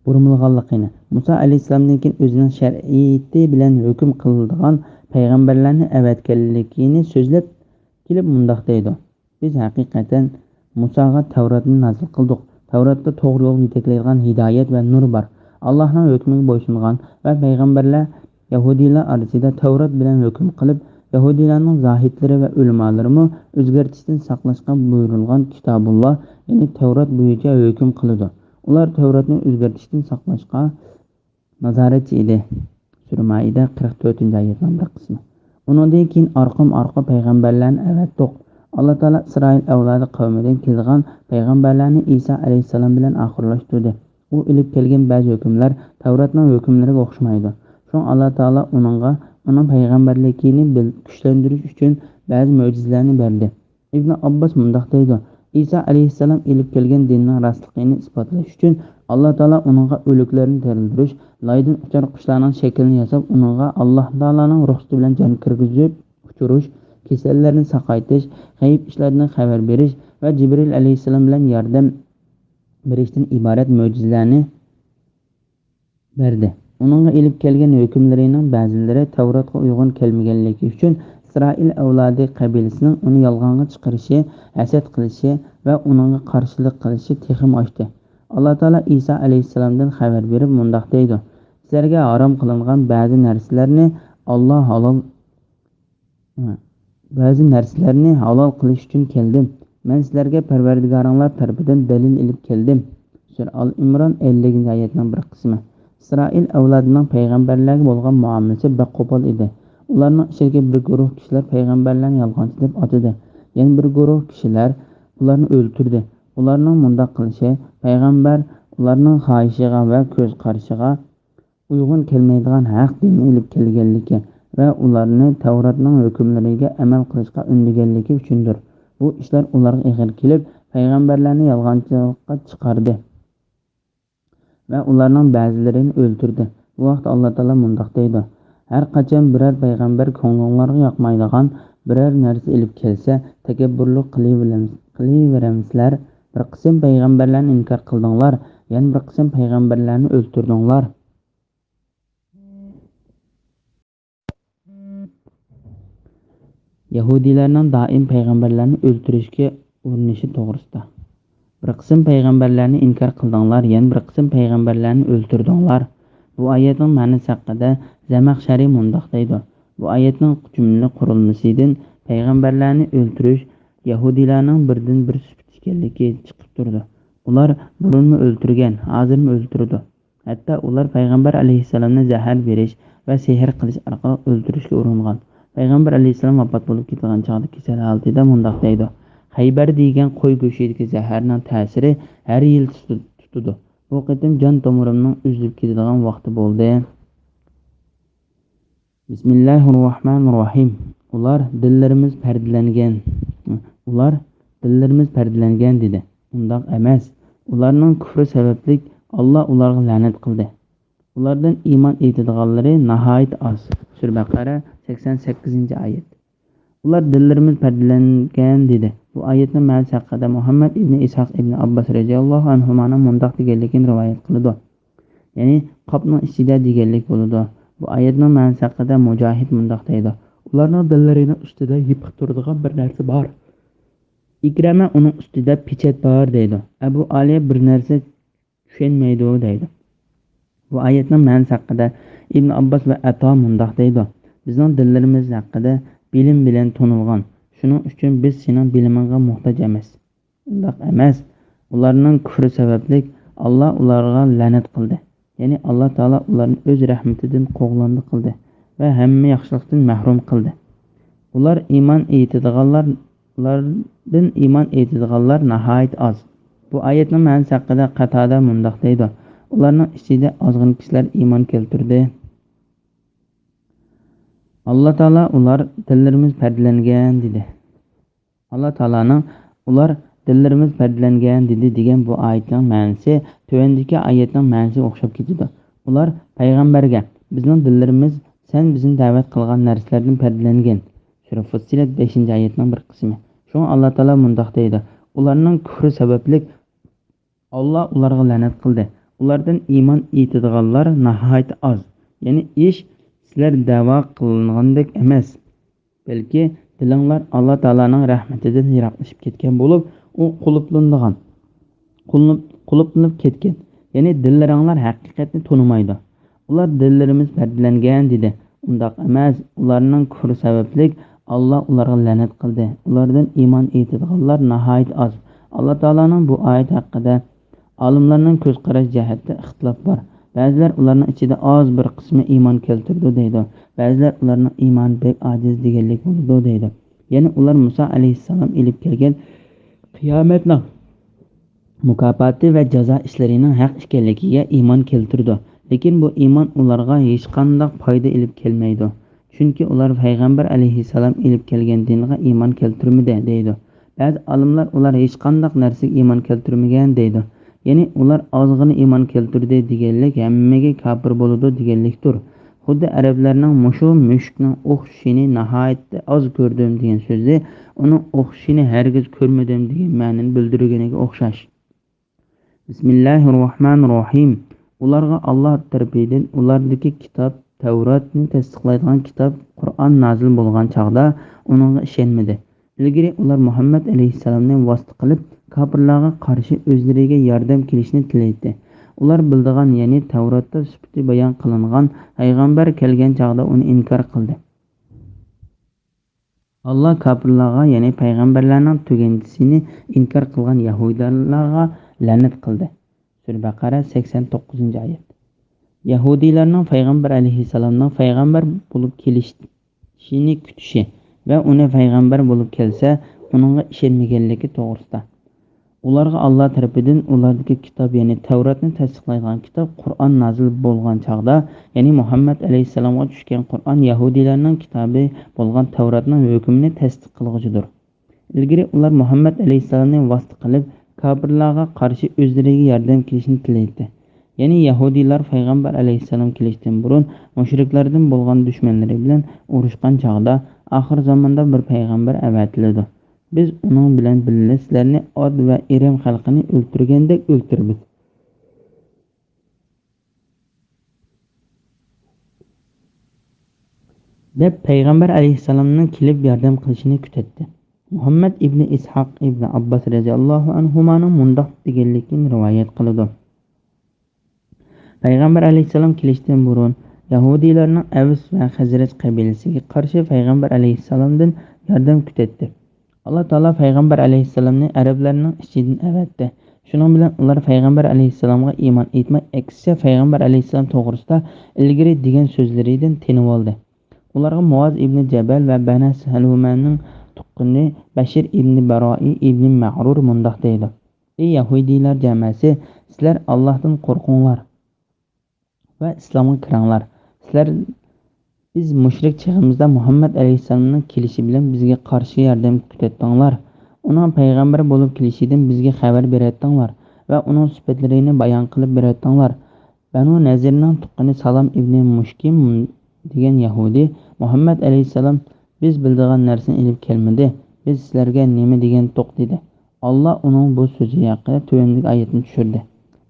بۇرمىلىغانلىقىنى، مۇسا ئەلەيھىسسالامدىن كېيىن ئۆزىنىڭ شەرىئىتى بىلەن ھۆكۈم قىلىدىغان پەيغەمبەرلەرنى ئەۋەتكەنلىكىنى سۆزلەپ كېلىپ مۇنداق دەيدۇ: بىز ھەقىقەتەن مۇساغا تەۋراتنى نازىل قىلدۇق. تەۋراتتا توغرا يولغا يېتەكلەيدىغان ھىدايەت ۋە نۇر بار. ئاللاھنىڭ ھۆكمىگە بويسۇنغان ۋە پەيغەمبەرلەر يەھۇدىيلار ئارىسىدا تەۋرات بىلەن ھۆكۈم قىلىپ، يەھۇدىيلارنىڭ زاھىدلىرى ۋە ئۆلىمالىرىمۇ ئۆزگەرتىشتىن ساقلاشقا بۇيرۇلغان كىتابۇللا، يەنى تەۋرات بويىچە ھۆكۈم قىلىدۇ. ئۇلار تەۋراتنى ئۆزگەرتىشتىن ساقلاشقا نازارەتچى ئىدى. سۈرە مائىدە، قىرىق تۆتىنچى ئايەتنىڭ بىر قىسمى. ئۇنىڭدىن كېيىن ئارقىمۇ ئارقا پەيغەمبەرلەرنى ئەۋەتتۇق. ئاللا تائالا ئىسرائىل ئەۋلادى قەۋمىدىن كېلىدىغان پەيغەمبەرلەرنى ئىسا ئەلەيھىسسالام بىلەن ئاخىرلاشتۇردى. ئۇ ئېلىپ كەلگەن بەزى ھۆكۈملەر تەۋراتنىڭ ھۆكۈملىرىگە ئوخشىمايدۇ. شۇڭا ئاللا تائالا ئۇنىڭغا ئۇنىڭ پەيغەمبەرلىكىنى بىل-، كۈچلەندۈرۈش ئۈچۈن بەزى مۆجىزىلەرنى بەردى. ئىبنى ئابباس مۇنداق دەيدۇ: ئىسا ئەلەيھىسسالام ئېلىپ كەلگەن دىننىڭ راستلىقىنى ئىسپاتلاش ئۈچۈن، ئاللا تائالا ئۇنىڭغا ئۆلۈكلەرنى تىرىلدۈرۈش، لايدىن ئۇچار قۇشلارنىڭ شەكلىنى ياساپ، ئۇنىڭغا ئاللا تائالانىڭ رۇخسىتى بىلەن جان كىرگۈزۈپ ئۇچۇرۇش، كېسەللەرنى ساقايتىش، غەيىب ئىشلاردىن خەۋەر بېرىش ۋە جىبرىئىل ئەلەيھىسسالام بىلەن ياردەم بېرىشتىن ئىبارەت مۆجىزىلەرنى بەردى. ئۇنىڭغا ئېلىپ كەلگەن ھۆكۈملىرىنىڭ بەزىلىرى تەۋراتقا ئۇيغۇن كەلمىگەنلىكى ئۈچۈن، ئىسرائىل ئەۋلادى قەبىلىسىنىڭ ئۇنى يالغانغا چىقىرىشى، ھەسەت قىلىشى ۋە ئۇنىڭغا قارشىلىق قىلىشى تېخىمۇ ئاشتى. ئاللا تائالا ئىسا ئەلەيھىسسالامدىن خەۋەر بېرىپ مۇنداق دەيدۇ: سىلەرگە ھارام قىلىنغان بەزى نەرسىلەرنى ئاللا ھالال بەزى نەرسىلەرنى ھالال قىلىش ئۈچۈن كەلدىم. مەن سىلەرگە پەرۋەردىگارىڭلار تەرىپىدىن دەلىل ئېلىپ كەلدىم. سۈرە ئال ئىمران، ئەللىكىنچى ئايەتنىڭ بىر قىسمى. ئىسرائىل ئەۋلادىنىڭ پەيغەمبەرلەرگە بولغان مۇئامىلىسى بەك قوپال ئىدى. ئۇلارنىڭ ئىچىدىكى بىر گۇرۇھ كىشىلەر پەيغەمبەرلەرنى يالغانچى دەپ ئاتىدى. يەنە بىر گۇرۇھ كىشىلەر ئۇلارنى ئۆلتۈردى. ئۇلارنىڭ مۇنداق قىلىشى پەيغەمبەر ئۇلارنىڭ خاھىشىغا ۋە كۆز قارىشىغا ئۇيغۇن كەلمەيدىغان ھەق دىننى ئېلىپ كەلگەنلىكى ۋە ئۇلارنى تەۋراتنىڭ ھۆكۈملىرىگە ئەمەل قىلىشقا ئۈندىگەنلىكى ئۈچۈندۇر. بۇ ئىشلار ئۇلارغا ئېغىر كېلىپ، پەيغەمبەرلەرنى يالغانچىلىققا چىقاردى ۋە ئۇلارنىڭ بەزىلىرىنى ئۆلتۈردى. بۇ ھەقتە ئاللا تائالا مۇنداق دەيدۇ: ھەر قاچان بىرەر پەيغەمبەر كۆڭلۈڭلارغا ياقمايدىغان بىرەر نەرسە ئېلىپ كەلسە، تەكەببۇرلۇق قىلىۋېرەم-، قىلىۋېرەمسىلەر؟ بىر قىسىم پەيغەمبەرلەرنى ئىنكار قىلدىڭلار، يەنە بىر قىسىم پەيغەمبەرلەرنى ئۆلتۈردۈڭلار. يەھۇدىيلارنىڭ دائىم پەيغەمبەرلەرنى ئۆلتۈرۈشكە ئۇرۇنۇشى توغرىسىدا. بىر قىسىم پەيغەمبەرلەرنى ئىنكار قىلدىڭلار، يەنە بىر قىسىم پەيغەمبەرلەرنى ئۆلتۈردۈڭلار. بۇ ئايەتنىڭ مەنىسى ھەققىدە زەمەخشەرى مۇنداق دەيدۇ: بۇ ئايەتنىڭ جۈملە قۇرۇلمىسىدىن پەيغەمبەرلەرنى ئۆلتۈرۈش يەھۇدىيلارنىڭ بىردىن بىر سۈپىتى ئىكەنلىكى چىقىپ تۇرىدۇ. ئۇلار بۇرۇنمۇ ئۆلتۈرگەن، ھازىرمۇ ئۆلتۈرىدۇ. ھەتتا ئۇلار پەيغەمبەر ئەلەيھىسسالامنى زەھەر بېرىش ۋە سېھىر قىلىش ئارقىلىق ئۆلتۈرۈشكە ئۇرۇنغان. پەيغەمبەر ئەلەيھىسسالام ۋاپات بولۇپ كېتىدىغان چاغدا كېسەل ھالىتىدە مۇنداق دەيدۇ: خەيبەردە يېگەن قوي گۆشىدىكى زەھەرنىڭ تەسىرى ھەر يىل تۇتۇ-، تۇتىدۇ. بۇ قېتىم جان تومۇرۇمنىڭ ئۈزۈلۈپ كېتىدىغان ۋاقتى بولدى. بىسمىللاھىررەھمانىررەھىم. ئۇلار دىللىرىمىز پەردىلەنگەن. ئۇلار دىللىرىمىز پەردىلەنگەن دېدى. ئۇنداق ئەمەس. ئۇلارنىڭ كۇفرى سەۋەبلىك ئاللا ئۇلارغا لەنەت قىلدى. ئۇلاردىن ئىمان ئېيتىدىغانلىرى ناھايىتى ئاز. سۈرە بەقەرە، سەكسەن سەككىزىنچى ئايەت. ئۇلار دىللىرىمىز پەردىلەنگەن دېدى. بۇ ئايەتنىڭ مەنىسى ھەققىدە مۇھەممەد ئىبنى ئىسھاق ئىبنى ئابباس رەزىياللاھۇ ئەنھۇمانىڭ مۇنداق دېگەنلىكىنى رىۋايەت قىلىدۇ. يەنى قاپنىڭ ئىچىدە دېگەنلىك بولىدۇ. بۇ ئايەتنىڭ مەنىسى ھەققىدە مۇجاھىد مۇنداق دەيدۇ: ئۇلارنىڭ دىللىرىنىڭ ئۈستىدە يېپىق تۇرىدىغان بىر نەرسە بار. ئىكرەمە ئۇنىڭ ئۈستىدە پېچەت بار دەيدۇ. ئەبۇ ئالىيە بىر نەرسە چۈشەنمەيدۇ دەيدۇ. بۇ ئايەتنىڭ مەنىسى ھەققىدە ئىبن ئابباس ۋە ئەتا مۇنداق دەيدۇ: بىزنىڭ دىللىرىمىز ھەققىدە بىلىم بىلەن تونۇلغان، شۇنىڭ ئۈچۈن بىز سېنىڭ بىلىمىڭغا موھتاج ئەمەس. ئۇنداق ئەمەس. ئۇلارنىڭ كۇفرى سەۋەبلىك ئاللا ئۇلارغا لەنەت قىلدى. يەنى ئاللا تائالا ئۇلارنى ئۆز رەھمىتىدىن قوغلاندى قىلدى ۋە ھەممە ياخشىلىقتىن مەھرۇم قىلدى. ئۇلار ئىمان ئېيتىدىغانلار، ئۇلاردىن ئىمان ئېيتىدىغانلار ناھايىتى ئاز. بۇ ئايەتنىڭ مەنىسى ھەققىدە قاتادە مۇنداق دەيدۇ: ئۇلارنىڭ ئىچىدە ئازغىنە كىشىلەر ئىمان كەلتۈردى. ئاللا تائالا ئۇلار دىللىرىمىز پەردىلەنگەن دېدى. ئاللا تائالانىڭ ئۇلار دىللىرىمىز پەردىلەنگەن دېدى دېگەن بۇ ئايەتنىڭ مەنىسى تۆۋەندىكى ئايەتنىڭ مەنىسىگە ئوخشاپ كېتىدۇ. ئۇلار پەيغەمبەرگە، بىزنىڭ دىللىرىمىز سەن بىزنى دەۋەت قىلغان نەرسىلەردىن پەردىلەنگەن. سۈرە فۇسسىلەت بەشىنچى ئايەتنىڭ بىر قىسمى. شۇڭا ئاللا تائالا مۇنداق دەيدۇ، ئۇلارنىڭ كۇفرى سەۋەبلىك ئاللا ئۇلارغا لەنەت قىلدى. ئۇلاردىن ئىمان ئېيتىدىغانلار ناھايىتى ئاز. يەنى ئىش سىلەر دەۋا قىلغاندەك ئەمەس. بەلكى دىلىڭلار ئاللا تائالانىڭ رەھمىتىدىن يىراقلىشىپ كەتكەن بولۇپ، ئۇ قۇلۇپلىنىدىغان، قۇلۇپ-، قۇلۇپلىنىپ كەتكەن. يەنى دىللىرىڭلار ھەقىقەتنى تونۇمايدۇ. ئۇلار دىللىرىمىز پەردىلەنگەن دېدى. ئۇنداق ئەمەس، ئۇلارنىڭ كۇفرى سەۋەبلىك ئاللا ئۇلارغا لەنەت قىلدى. ئۇلاردىن ئىمان ئېيتىدىغانلار ناھايىتى ئاز. ئاللا تائالانىڭ بۇ ئايەت ھەققىدە ئالىملارنىڭ كۆز قاراش جەھەتتە ئىختىلاپ بار. بەزىلەر ئۇلارنىڭ ئىچىدە ئاز بىر قىسمى ئىمان كەلتۈرىدۇ دەيدۇ. بەزىلەر ئۇلارنىڭ ئىمانى بەك ئاجىز دېگەنلىك بولىدۇ دەيدۇ. يەنى ئۇلار مۇسا ئەلەيھىسسالام ئېلىپ كەلگەن قىيامەتنىڭ مۇكاپاتى ۋە جازا ئىشلىرىنىڭ ھەق ئىكەنلىكىگە ئىمان كەلتۈرىدۇ. لېكىن بۇ ئىمان ئۇلارغا ھېچقانداق پايدا ئېلىپ كەلمەيدۇ. چۈنكى ئۇلار پەيغەمبەر ئەلەيھىسسالام ئېلىپ كەلگەن دىنغا ئىمان كەلتۈرمىدى دەيدۇ. بەزى ئالىملار ئۇلار ھېچقانداق نەرسىگە ئىمان كەلتۈرمىگەن دەيدۇ. يەنى ئۇلار ئازغىنە ئىمان كەلتۈردى دېگەنلىك ھەممىگە كاپىر بولىدۇ دېگەنلىكتۇر. خۇددى ئەرەبلەرنىڭ مۇشۇ مۈشۈكنىڭ ئوخشىشىنى ناھايىتى ئاز كۆردۈم دېگەن سۆزى ئۇنىڭ ئوخشىشىنى ھەرگىز كۆرمىدىم دېگەن مەنىنى بىلدۈرگىنىگە ئوخشاش. بىسمىللاھىررەھمانىررەھىم. ئۇلارغا ئاللا تەرىپىدىن ئۇلاردىكى كىتاب، تەۋراتنى تەستىقلايدىغان كىتاب، قۇرئان نازىل بولغان چاغدا ئۇنىڭغا ئىشەنمىدى. ئىلگىرى ئۇلار مۇھەممەد ئەلەيھىسسالامنى ۋاسىتە قىلىپ، كاپىرلارغا قارشى ئۆزلىرىگە ياردەم كېلىشىنى تىلەيتتى. ئۇلار بىلىدىغان، يەنى تەۋراتتا سۈپىتى بايان قىلىنغان پەيغەمبەر كەلگەن چاغدا ئۇنى ئىنكار قىلدى. ئاللا كاپىرلارغا، يەنى پەيغەمبەرلەرنىڭ تۈگەنچىسىنى ئىنكار قىلغان يەھۇدىيلارغا لەنەت قىلدى. سۈرە بەقەرە، سەكسەن توققۇزىنچى ئايەت. يەھۇدىيلارنىڭ پەيغەمبەر ئەلەيھىسسالامنىڭ پەيغەمبەر بولۇپ كېلىشىنى كۈتۈشى ۋە ئۇنى پەيغەمبەر بولۇپ كەلسە، ئۇنىڭغا ئىشەنمىگەنلىكى توغرىسىدا. ئۇلارغا ئاللا تەرىپىدىن ئۇلاردىكى كىتاب، يەنى تەۋراتنى تەستىقلايدىغان كىتاب، قۇرئان نازىل بولغان چاغدا، يەنى مۇھەممەد ئەلەيھىسسالامغا چۈشكەن قۇرئان يەھۇدىيلارنىڭ كىتابى بولغان تەۋراتنىڭ ھۆكمىنى تەستىق قىلغۇچىدۇر. ئىلگىرى ئۇلار مۇھەممەد ئەلەيھىسسالامنى ۋاسىتە قىلىپ، كاپىرلارغا قارشى ئۆزلىرىگە ياردەم كېلىشىنى تىلەيتتى. يەنى يەھۇدىيلار پەيغەمبەر ئەلەيھىسسالام كېلىشتىن بۇرۇن مۇشرىكلاردىن بولغان دۈشمەنلىرى بىلەن ئۇرۇشقان چاغدا، ئاخىر زاماندا بىر پەيغەمبەر ئەۋەتىلىدۇ. بىز ئۇنىڭ بىلەن بىللە سىلەرنى ئاد ۋە ئىرەم خەلقىنى ئۆلتۈرگەندەك ئۆلتۈرىمىز. دەپ پەيغەمبەر ئەلەيھىسسالامنىڭ كېلىپ ياردەم قىلىشىنى كۈتەتتى. مۇھەممەد ئىبنى ئىسھاق ئىبنى ئابباس رەزىياللاھۇ ئەنھۇمانىڭ مۇنداق دېگەنلىكىنى رىۋايەت قىلىدۇ. پەيغەمبەر ئەلەيھىسسالام كېلىشتىن بۇرۇن، يەھۇدىيلارنىڭ ئەۋس ۋە خەزرەج قەبىلىسىگە قارشى پەيغەمبەر ئەلەيھىسسالامدىن ياردەم كۈتەتتى. ئاللا تائالا پەيغەمبەر ئەلەيھىسسالامنى ئەرەبلەرنىڭ ئىچىدىن ئەۋەتتى. شۇنىڭ بىلەن ئۇلار پەيغەمبەر ئەلەيھىسسالامغا ئىمان ئېيتماي، ئەكسىچە پەيغەمبەر ئەلەيھىسسالام توغرىسىدا ئىلگىرى دېگەن سۆزلىرىدىن تېنىۋالدى. ئۇلارغا مۇئاز ئىبنى جەبەل ۋە بەنى سەلۇمەنىڭ تۇغقىنى بەشىر ئىبنى بەرائى ئىبنى مەغرۇر مۇنداق دەيدۇ: ئەي يەھۇدىيلار جامەسى، سىلەر ئاللاھتىن قورقۇڭلار ۋە ئىسلامغا كىرىڭلار. سىلەر، بىز مۇشرىك چېغىمىزدا مۇھەممەد ئەلەيھىسسالامنىڭ كېلىشى بىلەن بىزگە قارشى ياردەم كۈتەتتىڭلار. ئۇنىڭ پەيغەمبەر بولۇپ كېلىشىدىن بىزگە خەۋەر بېرەتتىڭلار ۋە ئۇنىڭ سۈپەتلىرىنى بايان قىلىپ بېرەتتىڭلار. بەنۇ نەزىرنىڭ تۇغقىنى سالام ئىبنى مۇشكىم دېگەن يەھۇدىي، مۇھەممەد ئەلەيھىسسالام بىز بىلىدىغان نەرسىنى ئېلىپ كەلمىدى، بىز سىلەرگە نېمە دېگەندۇق دېدى. ئاللا ئۇنىڭ بۇ سۆزى ھەققىدە تۆۋەندىكى ئايەتنى چۈشۈردى.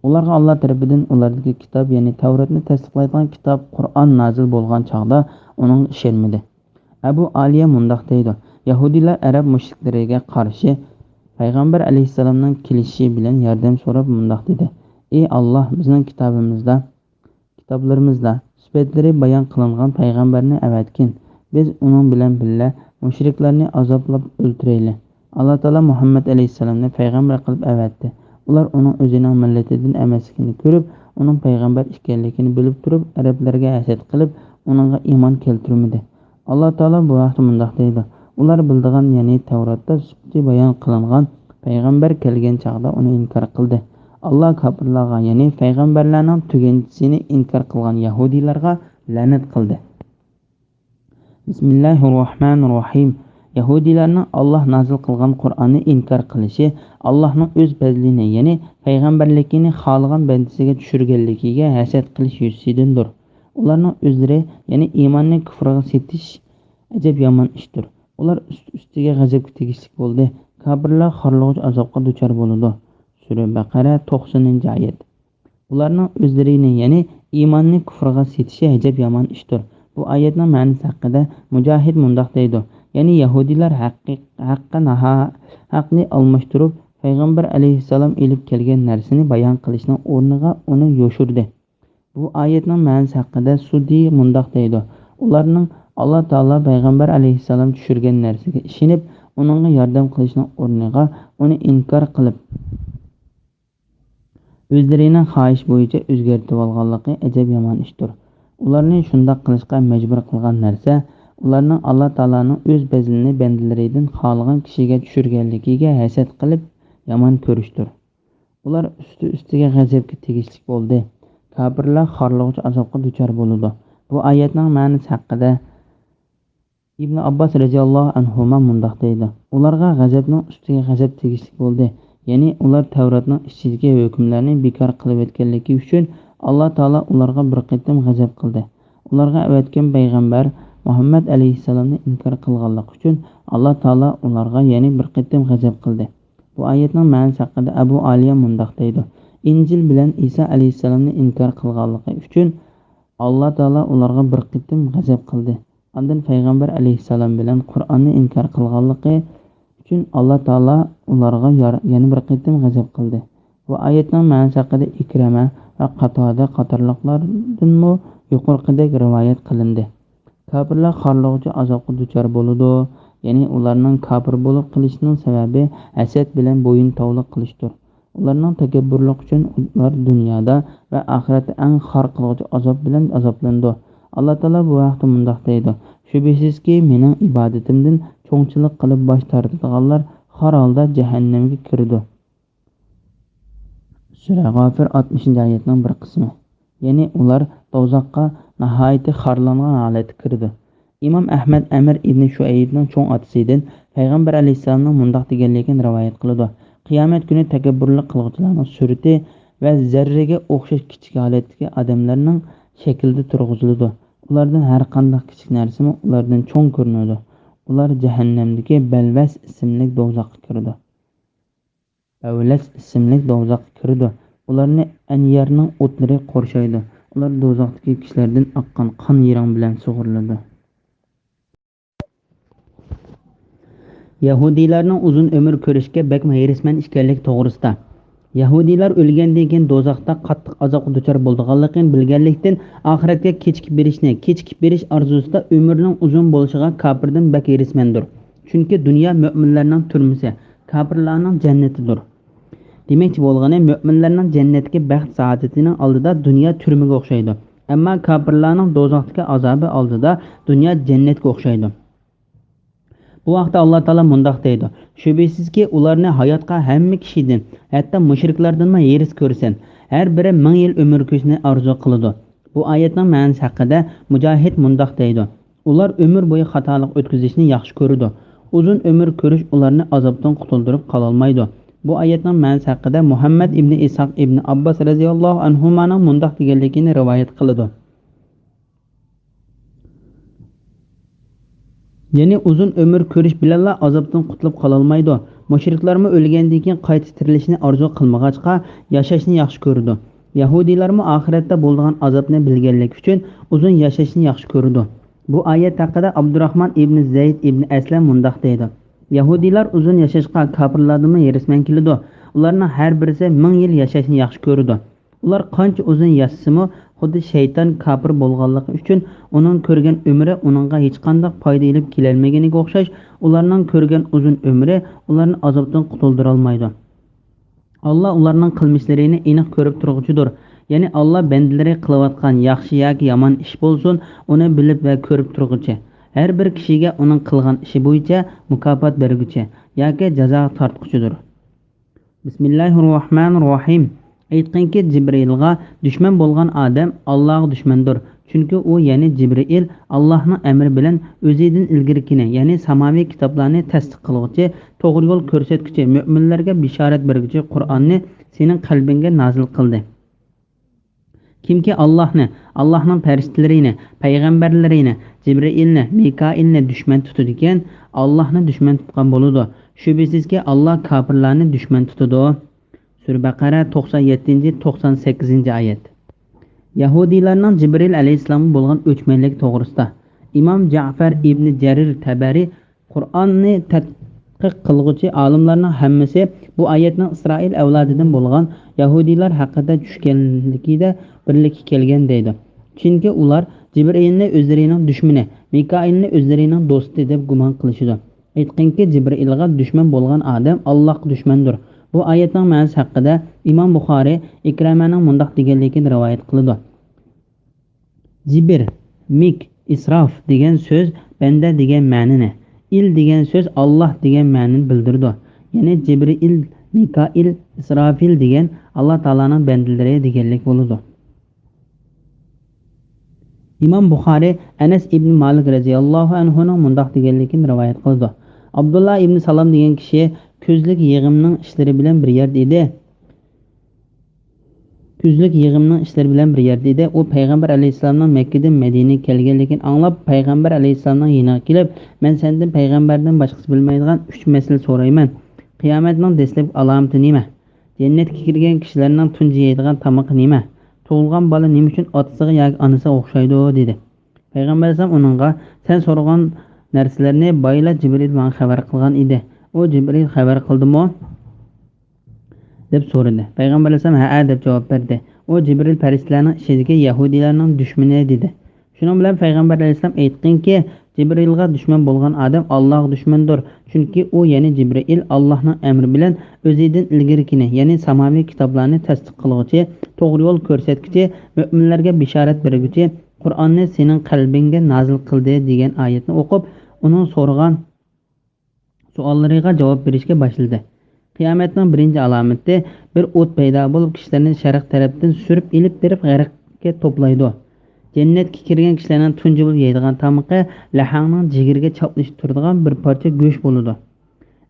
ئۇلارغا ئاللا تەرىپىدىن ئۇلاردىكى كىتاب، يەنى تەۋراتنى تەستىقلايدىغان كىتاب، قۇرئان نازىل بولغان چاغدا ئۇنىڭغا ئىشەنمىدى. ئەبۇ ئالىيە مۇنداق دەيدۇ: يەھۇدىيلار ئەرەب مۇشرىكلىرىگە قارشى پەيغەمبەر ئەلەيھىسسالامنىڭ كېلىشى بىلەن ياردەم سوراپ مۇنداق دېدى: ئى ئاللا، بىزنىڭ كىتابىمىزدا، كىتابلىرىمىزدا سۈپەتلىرى بايان قىلىنغان پەيغەمبەرنى ئەۋەتكىن، بىز ئۇنىڭ بىلەن بىللە مۇشرىكلارنى ئازابلاپ ئۆلتۈرەيلى. ئاللا تائالا مۇھەممەد ئەلەيھىسسالامنى پەيغەمبەر قىلىپ ئەۋەتتى. ئۇلار ئۇنىڭ ئۆزىنىڭ مىللىتىدىن ئەمەسلىكىنى كۆرۈپ، ئۇنىڭ پەيغەمبەر ئىكەنلىكىنى بىلىپ تۇرۇپ، ئەرەبلەرگە ھەسەت قىلىپ، ئۇنىڭغا ئىمان كەلتۈرمىدى. ئاللا تائالا بۇ ھەقتە مۇنداق دەيدۇ: ئۇلار بىلىدىغان، يەنى تەۋراتتا سۈپىتى بايان قىلىنغان پەيغەمبەر كەلگەن چاغدا ئۇنى ئىنكار قىلدى. ئاللا كاپىرلارغا، يەنى پەيغەمبەرلەرنىڭ تۈگەنچىسىنى ئىنكار قىلغان يەھۇدىيلارغا لەنەت قىلدى. بىسمىللاھىررەھمانىررەھىم. يەھۇدىيلارنىڭ ئاللاھ نازىل قىلغان قۇرئاننى ئىنكار قىلىشى ئاللاھنىڭ ئۆز پەزلىنى، يەنى پەيغەمبەرلىكىنى خالىغان بەندىسىگە چۈشۈرگەنلىكىگە ھەسەت قىلىش يۈزىسىدىندۇر. ئۇلارنىڭ ئۆزلىرى، يەنى ئىماننى كۇفرغا سېتىش ئەجەب يامان ئىشتۇر. ئۇلار ئۈست-ئۈستىگە غەزەپكە تېگىشلىك بولدى. كاپىرلار خارلىغۇچ ئازابقا دۇچار بولىدۇ. سۈرە بەقەرە، توقسىنىنچى ئايەت. ئۇلارنىڭ ئۆزلىرىنى، يەنى ئىماننى كۇفرغا سېتىشى ئەجەب يامان ئىشتۇر. بۇ ئايەتنىڭ مەنىسى ھەققىدە مۇجاھىد مۇنداق دەيدۇ، يەنى يەھۇدىيلار ھەققى، ھەققە ناھا-، ھەقنى ئالماشتۇرۇپ، پەيغەمبەر ئەلەيھىسسالام ئېلىپ كەلگەن نەرسىنى بايان قىلىشنىڭ ئورنىغا ئۇنى يوشۇردى. بۇ ئايەتنىڭ مەنىسى ھەققىدە سۇدى مۇنداق دەيدۇ، ئۇلارنىڭ ئاللا تائالا پەيغەمبەر ئەلەيھىسسالام چۈشۈرگەن نەرسىگە ئىشىنىپ، ئۇنىڭغا ياردەم قىلىشنىڭ ئورنىغا ئۇنى ئىنكار قىلىپ، ئۆزلىرىنىڭ خاھىشى بويىچە ئۆزگەرتىۋالغانلىقى ئەجەب يامان ئىشتۇر. ئۇلارنى شۇنداق قىلىشقا مەجبۇر قىلغان نەرسە، ئۇلارنىڭ ئاللا تائالانىڭ ئۆز پەزلىنى بەندىلىرىدىن خالىغان كىشىگە چۈشۈرگەنلىكىگە ھەسەت قىلىپ، يامان كۆرۈشتۇر. ئۇلار ئۈستى-ئۈستىگە غەزەپكە تېگىشلىك بولدى. كاپىرلار خارلىغۇچ ئازابقا دۇچار بولىدۇ. بۇ ئايەتنىڭ مەنىسى ھەققىدە ئىبن ئابباس رەزىياللاھۇ ئەنھۇما مۇنداق دەيدۇ، ئۇلارغا غەزەپنىڭ ئۈستىگە غەزەپ تېگىشلىك بولدى. يەنى ئۇلار تەۋراتنىڭ ئىچىدىكى ھۆكۈملەرنى بىكار قىلىۋەتكەنلىكى ئۈچۈن ئاللا تائالا ئۇلارغا بىر قېتىم غەزەپ قىلدى. ئۇلارغا ئەۋەتكەن پەيغەمبەر مۇھەممەد ئەلەيھىسسالامنى ئىنكار قىلغانلىقى ئۈچۈن ئاللا تائالا ئۇلارغا يەنە بىر قېتىم غەزەپ قىلدى. بۇ ئايەتنىڭ مەنىسى ھەققىدە ئەبۇ ئالىيە مۇنداق دەيدۇ، ئىنجىل بىلەن ئىسا ئەلەيھىسسالامنى ئىنكار قىلغانلىقى ئۈچۈن ئاللا تائالا ئۇلارغا بىر قېتىم غەزەپ قىلدى. ئاندىن پەيغەمبەر ئەلەيھىسسالام بىلەن قۇرئاننى ئىنكار قىلغانلىقى ئۈچۈن ئاللا تائالا ئۇلارغا يار-، يەنە بىر قېتىم غەزەپ قىلدى. بۇ ئايەتنىڭ مەنىسى ھەققىدە ئىكرىمە ۋە قاتادە قاتارلىقلاردىنمۇ يۇقىرىقىدەك رىۋايەت قىلىندى. كاپىرلار خارلىغۇچى ئازابقا دۇچار بولىدۇ، يەنى ئۇلارنىڭ كاپىر بولۇپ قېلىشىنىڭ سەۋەبى ھەسەت بىلەن بويۇن تاۋلىق قىلىشتۇر. ئۇلارنىڭ تەكەببۇرلۇقى ئۈچۈن ئۇلار دۇنيادا ۋە ئاخىرەتتە ئەڭ خار قىلغۇچى ئازاب بىلەن ئازابلىنىدۇ. ئاللا تائالا بۇ ھەقتە مۇنداق دەيدۇ، شۈبھىسىزكى، مېنىڭ ئىبادىتىمدىن چوڭچىلىق قىلىپ باش تارتىدىغانلار خار ھالدا جەھەننەمگە كىرىدۇ. سۈرە غافىر، ئاتمىشىنچى ئايەتنىڭ بىر قىسمى. يەنى ئۇلار دوزاخقا ناھايىتى خارلانغان ھالەتتە كىرىدۇ. ئىمام ئەھمەد ئەمىر ئىبنى شۇئەيبنىڭ چوڭ ئاتىسىدىن پەيغەمبەر ئەلەيھىسسالامنىڭ مۇنداق دېگەنلىكىنى رىۋايەت قىلىدۇ، قىيامەت كۈنى تەكەببۇرلۇق قىلغۇچىلارنىڭ سۈرىتى ۋە زەررىگە ئوخشاش كىچىك ھالەتتىكى ئادەملەرنىڭ شەكلىدە تۇرغۇزۇلىدۇ. ئۇلاردىن ھەر قانداق كىچىك نەرسىمۇ ئۇلاردىن چوڭ كۆرۈنىدۇ. ئۇلار جەھەننەمدىكى بەلۋەس ئىسىملىك دوزاخقا كىرىدۇ. بەۋلەس ئىسىملىك دوزاخقا كىرىدۇ. ئۇلارنى ئەنيارنىڭ ئوتلىرى قورشايدۇ. ئۇلار دوزاختىكى كىشىلەردىن ئاققان قان يىرىڭ بىلەن سۇغۇرۇلىدۇ. يەھۇدىيلارنىڭ ئۇزۇن ئۆمۈر كۆرۈشكە بەكمۇ ھېرىسمەن ئىكەنلىكى توغرىسىدا. يەھۇدىيلار ئۆلگەندىن كېيىن دوزاختا قاتتىق ئازابقا دۇچار بولىدىغانلىقىنى بىلگەنلىكتىن، ئاخىرەتكە كېچىكىپ بېرىشنى، كېچىكىپ بېرىش ئارزۇسىدا ئۆمرىنىڭ ئۇزۇن بولۇشىغا كاپىردىن بەك ھېرىسمەندۇر. چۈنكى دۇنيا مۆمىنلەرنىڭ تۈرمىسى، كاپىرلارنىڭ جەننىتىدۇر. دېمەكچى بولغىنى، مۆمىنلەرنىڭ جەننەتتىكى بەخت سائادىتىنىڭ ئالدىدا دۇنيا تۈرمىگە ئوخشايدۇ. ئەمما كاپىرلارنىڭ دوزاختىكى ئازابى ئالدىدا دۇنيا جەننەتكە ئوخشايدۇ. بۇ ھەقتە ئاللا تائالا مۇنداق دەيدۇ، شۈبھىسىزكى، ئۇلارنى ھاياتقا ھەممە كىشىدىن، ھەتتا مۇشرىكلاردىنمۇ ھېرىس كۆرىسەن. ھەر بىرى مىڭ يىل ئۆمۈر كۆرۈشنى ئارزۇ قىلىدۇ. بۇ ئايەتنىڭ مەنىسى ھەققىدە مۇجاھىد مۇنداق دەيدۇ، ئۇلار ئۆمۈر بويى خاتالىق ئۆتكۈزۈشنى ياخشى كۆرىدۇ. ئۇزۇن ئۆمۈر كۆرۈش ئۇلارنى ئازابتىن قۇتۇلدۇرۇپ قالالمايدۇ. بۇ ئايەتنىڭ مەنىسى ھەققىدە مۇھەممەد ئىبنى ئىسھاق ئىبنى ئابباس رەزىياللاھۇ ئەنھۇمانىڭ مۇنداق دېگەنلىكىنى رىۋايەت قىلىدۇ. يەنى ئۇزۇن ئۆمۈر كۆرۈش بىلەنلا ئازابتىن قۇتۇلۇپ قالالمايدۇ. مۇشرىكلارمۇ ئۆلگەندىن كېيىن قايتا تىرىلىشنى ئارزۇ قىلمىغاچقا، ياشاشنى ياخشى كۆرىدۇ. يەھۇدىيلارمۇ ئاخىرەتتە بولىدىغان ئازابنى بىلگەنلىكى ئۈچۈن ئۇزۇن ياشاشنى ياخشى كۆرىدۇ. بۇ ئايەت ھەققىدە ئابدۇراخمان ئىبنى زەيد ئىبنى ئەسلەم مۇنداق دەيدۇ، يەھۇدىيلار ئۇزۇن ياشاشقا كاپىرلاردىنمۇ ھېرىسمەن كېلىدۇ. ئۇلارنىڭ ھەر بىرسى مىڭ يىل ياشاشنى ياخشى كۆرىدۇ. ئۇلار قانچە ئۇزۇن ياشىسىمۇ، خۇددى شەيتان كاپىر بولغانلىقى ئۈچۈن ئۇنىڭ كۆرگەن ئۆمرى ئۇنىڭغا ھېچقانداق پايدا ئېلىپ كېلەلمىگىنىگە ئوخشاش، ئۇلارنىڭ كۆرگەن ئۇزۇن ئۆمرى ئۇلارنى ئازابتىن قۇتۇلدۇرالمايدۇ. ئاللا ئۇلارنىڭ قىلمىشلىرىنى ئېنىق كۆرۈپ تۇرغۇچىدۇر. يەنى ئاللا بەندىلىرى قىلىۋاتقان ياخشى ياكى يامان ئىش بولسۇن، ئۇنى بىلىپ ۋە كۆرۈپ تۇرغۇچى. ھەر بىر كىشىگە ئۇنىڭ قىلغان ئىشى بويىچە مۇكاپات بەرگۈچى ياكى جازا تارتقۇچىدۇر. بسم الله الرحمن الرحيم. ئېيتقىنكى، جىبرىئىلغا دۈشمەن بولغان ئادەم ئاللاغا دۈشمەندۇر. چۈنكى ئۇ، يەنى جىبرىئىل، ئاللاھنىڭ ئەمرى بىلەن ئۆزىدىن ئىلگىرىكىنى، يەنى ساماۋىي كىتابلارنى تەستىق قىلغۇچى، توغرا يول كۆرسەتكۈچى، مۆمىنلەرگە بېشارەت بەرگۈچى قۇرئاننى سېنىڭ قەلبىڭگە نازىل قىلدى. كىمكى ئاللاھنى، ئاللاھنىڭ پەرىشتىلىرىنى، پەيغەمبەرلىرىنى، جىبرىئىلنى، مىكائىلنى دۈشمەن تۇتىدىكەن، ئاللاھنى دۈشمەن تۇتقان بولىدۇ. شۈبھىسىزكى، ئاللاھ كاپىرلارنى دۈشمەن تۇتىدۇ. سۈرە بەقەرە، توقسان يەتتىنچى، توقسان سەككىزىنچى ئايەت. يەھۇدىيلارنىڭ جىبرىئىل ئەلەيھىسسالامغا بولغان ئۆچمەنلىكى توغرىسىدا ئىمام جەئفەر ئىبنى جەرىر تەبەرى قۇرئاننى تەتقىق قىلغۇچى ئالىملارنىڭ ھەممىسى بۇ ئايەتنىڭ ئىسرائىل ئەۋلادىدىن بولغان يەھۇدىيلار ھەققىدە چۈشكەنلىكىدە بىرلىككە كەلگەن دەيدۇ. چۈنكى ئۇلار جىبرىئىلنى ئۆزلىرىنىڭ دۈشمىنى، مىكائىلنى ئۆزلىرىنىڭ دوستى دەپ گۇمان قىلىشىدۇ. ئېيتقىنكى، جىبرىئىلغا دۈشمەن بولغان ئادەم ئاللاھقا دۈشمەندۇر. بۇ ئايەتنىڭ مەنىسى ھەققىدە ئىمام بۇخارىي ئىكرەمەنىڭ مۇنداق دېگەنلىكىنى رىۋايەت قىلىدۇ. جىبر، مىك، ئىسراف دېگەن سۆز بەندە دېگەن مەنىنى، ئىل دېگەن سۆز ئاللاھ دېگەن مەنىنى بىلدۈرىدۇ. يەنى جىبرىئىل، مىكائىل، ئىسرافىل دېگەن ئاللاھ تائالانىڭ بەندىلىرى دېگەنلىك بولىدۇ. ئىمام بۇخارىي ئەنەس ئىبنى مالىك رەزىياللاھۇ ئەنھۇنىڭ مۇنداق دېگەنلىكىنى رىۋايەت قىلىدۇ. ئابدۇللا ئىبنى سالام دېگەن كىشى كۆزلۈك يىغىمنىڭ ئىشلىرى بىلەن بىر يەردە ئىدى. كۈزلۈك يىغىمنىڭ ئىشلىرى بىلەن بىر يەردە ئىدى. ئۇ پەيغەمبەر ئەلەيھىسسالامنىڭ مەككىدىن مەدىنىگە كەلگەنلىكىنى ئاڭلاپ، پەيغەمبەر ئەلەيھىسسالامنىڭ يېنىغا كېلىپ، مەن سەندىن پەيغەمبەردىن باشقىسى بىلمەيدىغان ئۈچ مەسىلە سورايمەن. قىيامەتنىڭ دەسلەپكى ئالامىتى نېمە؟ جەننەتكە كىرگەن كىشىلەرنىڭ تۇنجى يەيدىغان تامىقى نېمە؟ تۇغۇلغان بالا نېمە ئۈچۈن ئاتىسىغا ياكى ئانىسىغا ئوخشايدۇ؟ دېدى. پەيغەمبەر ئەلەيھىسسالام ئۇنىڭغا، سەن سورىغان نەرسىلەرنى بايىلا جىبرىئىل ماڭا خەۋەر قىلغان ئىدى. ئۇ جىبرىئىل خەۋەر قىلدىمۇ؟ دەپ سورىدى. پەيغەمبەر ئەلەيھىسسالام ھەئە دەپ جاۋاب بەردى. ئۇ جىبرىئىل پەرىشتىلەرنىڭ ئىچىدىكى يەھۇدىيلارنىڭ دۈشمىنى دېدى. شۇنىڭ بىلەن پەيغەمبەر ئەلەيھىسسالام ئېيتقىنكى، جىبرىئىلغا دۈشمەن بولغان ئادەم ئاللاغا دۈشمەندۇر. چۈنكى ئۇ، يەنى جىبرىئىل، ئاللاھنىڭ ئەمرى بىلەن ئۆزىدىن ئىلگىرىكىنى، يەنى ساماۋىي كىتابلارنى تەستىق قىلغۇچى، توغرا يول كۆرسەتكۈچى، مۆمىنلەرگە بېشارەت بەرگۈچى، قۇرئاننى سېنىڭ قەلبىڭگە نازىل قىلدى دېگەن ئايەتنى ئوقۇپ، ئۇنىڭ سورىغان سوئاللىرىغا جاۋاب بېرىشكە باشلىدى. قىيامەتنىڭ بىرىنچى ئالامىتى، بىر ئوت پەيدا بولۇپ، كىشىلەرنى شەرق تەرەپتىن سۈرۈپ ئېلىپ بېرىپ غەرەقكە توپلايدۇ. جەننەتكە كىرگەن كىشىلەرنىڭ تۇنجى بولۇپ يەيدىغان تامىقى لەھەڭنىڭ جىگىرىگە چاپلىشىپ تۇرىدىغان بىر پارچە گۆش بولىدۇ.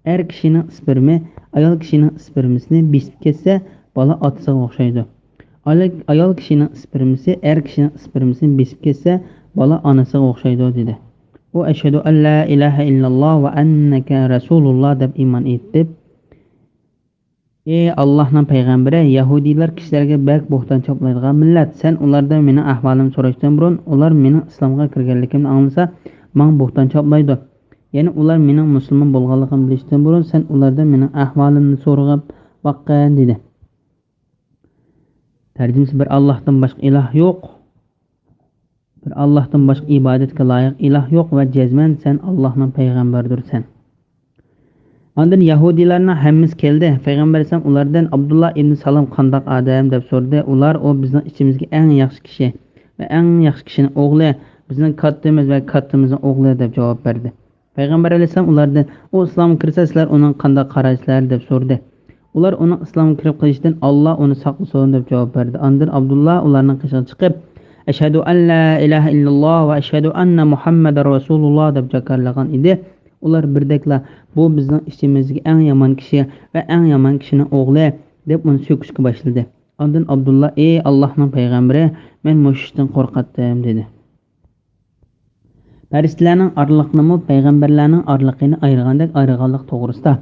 ئەر كىشىنىڭ ئىسپېرمى ئايال كىشىنىڭ ئىسپېرمىسىنى بېسىپ كەتسە، بالا ئاتىسىغا ئوخشايدۇ. ئايال، ئايال كىشىنىڭ ئىسپېرمىسى ئەر كىشىنىڭ ئىسپېرمىسىنى بېسىپ كەتسە، بالا ئانىسىغا ئوخشايدۇ، دېدى. ئۇ، ئەشھەدۇ ئەن لا ئىلاھە ئىللاللا ۋە ئەننەكە رەسۇلۇللا دەپ ئىمان ئېيتىپ، ئى ئاللاھنىڭ پەيغەمبىرى، يەھۇدىيلار كىشىلەرگە بەك بوھتان چاپلايدىغان مىللەت. سەن ئۇلاردىن مېنىڭ ئەھۋالىمنى سوراشتىن بۇرۇن، ئۇلار مېنىڭ ئىسلامغا كىرگەنلىكىمنى ئاڭلىسا، ماڭا بوھتان چاپلايدۇ. يەنى ئۇلار مېنىڭ مۇسۇلمان بولغانلىقىمنى بىلىشتىن بۇرۇن، سەن ئۇلاردىن مېنىڭ ئەھۋالىمنى سورىغىن باققىن، دېدى. تەرجىمىسى: بىر ئاللاھتىن باشقا ئىلاھ يوق. بىر ئاللاھتىن باشقا ئىبادەتكە لايىق ئىلاھ يوق ۋە جەزمەن سەن ئاللاھنىڭ پەيغەمبىرىدۇرسەن. ئاندىن يەھۇدىيلارنىڭ ھەممىسى كەلدى. پەيغەمبەر ئەلەيھىسسالام ئۇلاردىن، ئابدۇللا ئىبنى سالام قانداق ئادەم؟ دەپ سورىدى. ئۇلار، ئۇ بىزنىڭ ئىچىمىزدىكى ئەڭ ياخشى كىشى ۋە ئەڭ ياخشى كىشىنىڭ ئوغلى، بىزنىڭ كاتتىمىز ۋە كاتتىمىزنىڭ ئوغلى، دەپ جاۋاب بەردى. پەيغەمبەر ئەلەيھىسسالام ئۇلاردىن، ئۇ ئىسلامغا كىرسە، سىلەر ئۇنىڭغا قانداق قارايسىلەر؟ دەپ سورىدى. ئۇلار ئۇنىڭ ئىسلامغا كىرىپ قېلىشىدىن ئاللا ئۇنى ساقلىسۇن، دەپ جاۋاب بەردى. ئاندىن ئابدۇللا ئۇلارنىڭ قېشىغا چىقىپ، ئەشھەدۇ ئەن لا ئىلاھە ئىللاللا ۋە ئەشھەدۇ ئەننە مۇھەممەدەر رەسۇلۇللا، دەپ جاكارلىغان ئىدى. ئۇلار بىردەكلا، بۇ بىزنىڭ ئىچىمىزدىكى ئەڭ يامان كىشى ۋە ئەڭ يامان كىشىنىڭ ئوغلى، دەپ ئۇنى سۆكۈشكە باشلىدى. ئاندىن ئابدۇللا، ئى ئاللاھنىڭ پەيغەمبىرى، مەن مۇشۇ ئىشتىن قورقاتتىم، دېدى. پەرىشتىلەرنىڭ ئارىلىقىنىمۇ پەيغەمبەرلەرنىڭ ئارىلىقىنى ئايرىغاندەك ئايرىغانلىق توغرىسىدا.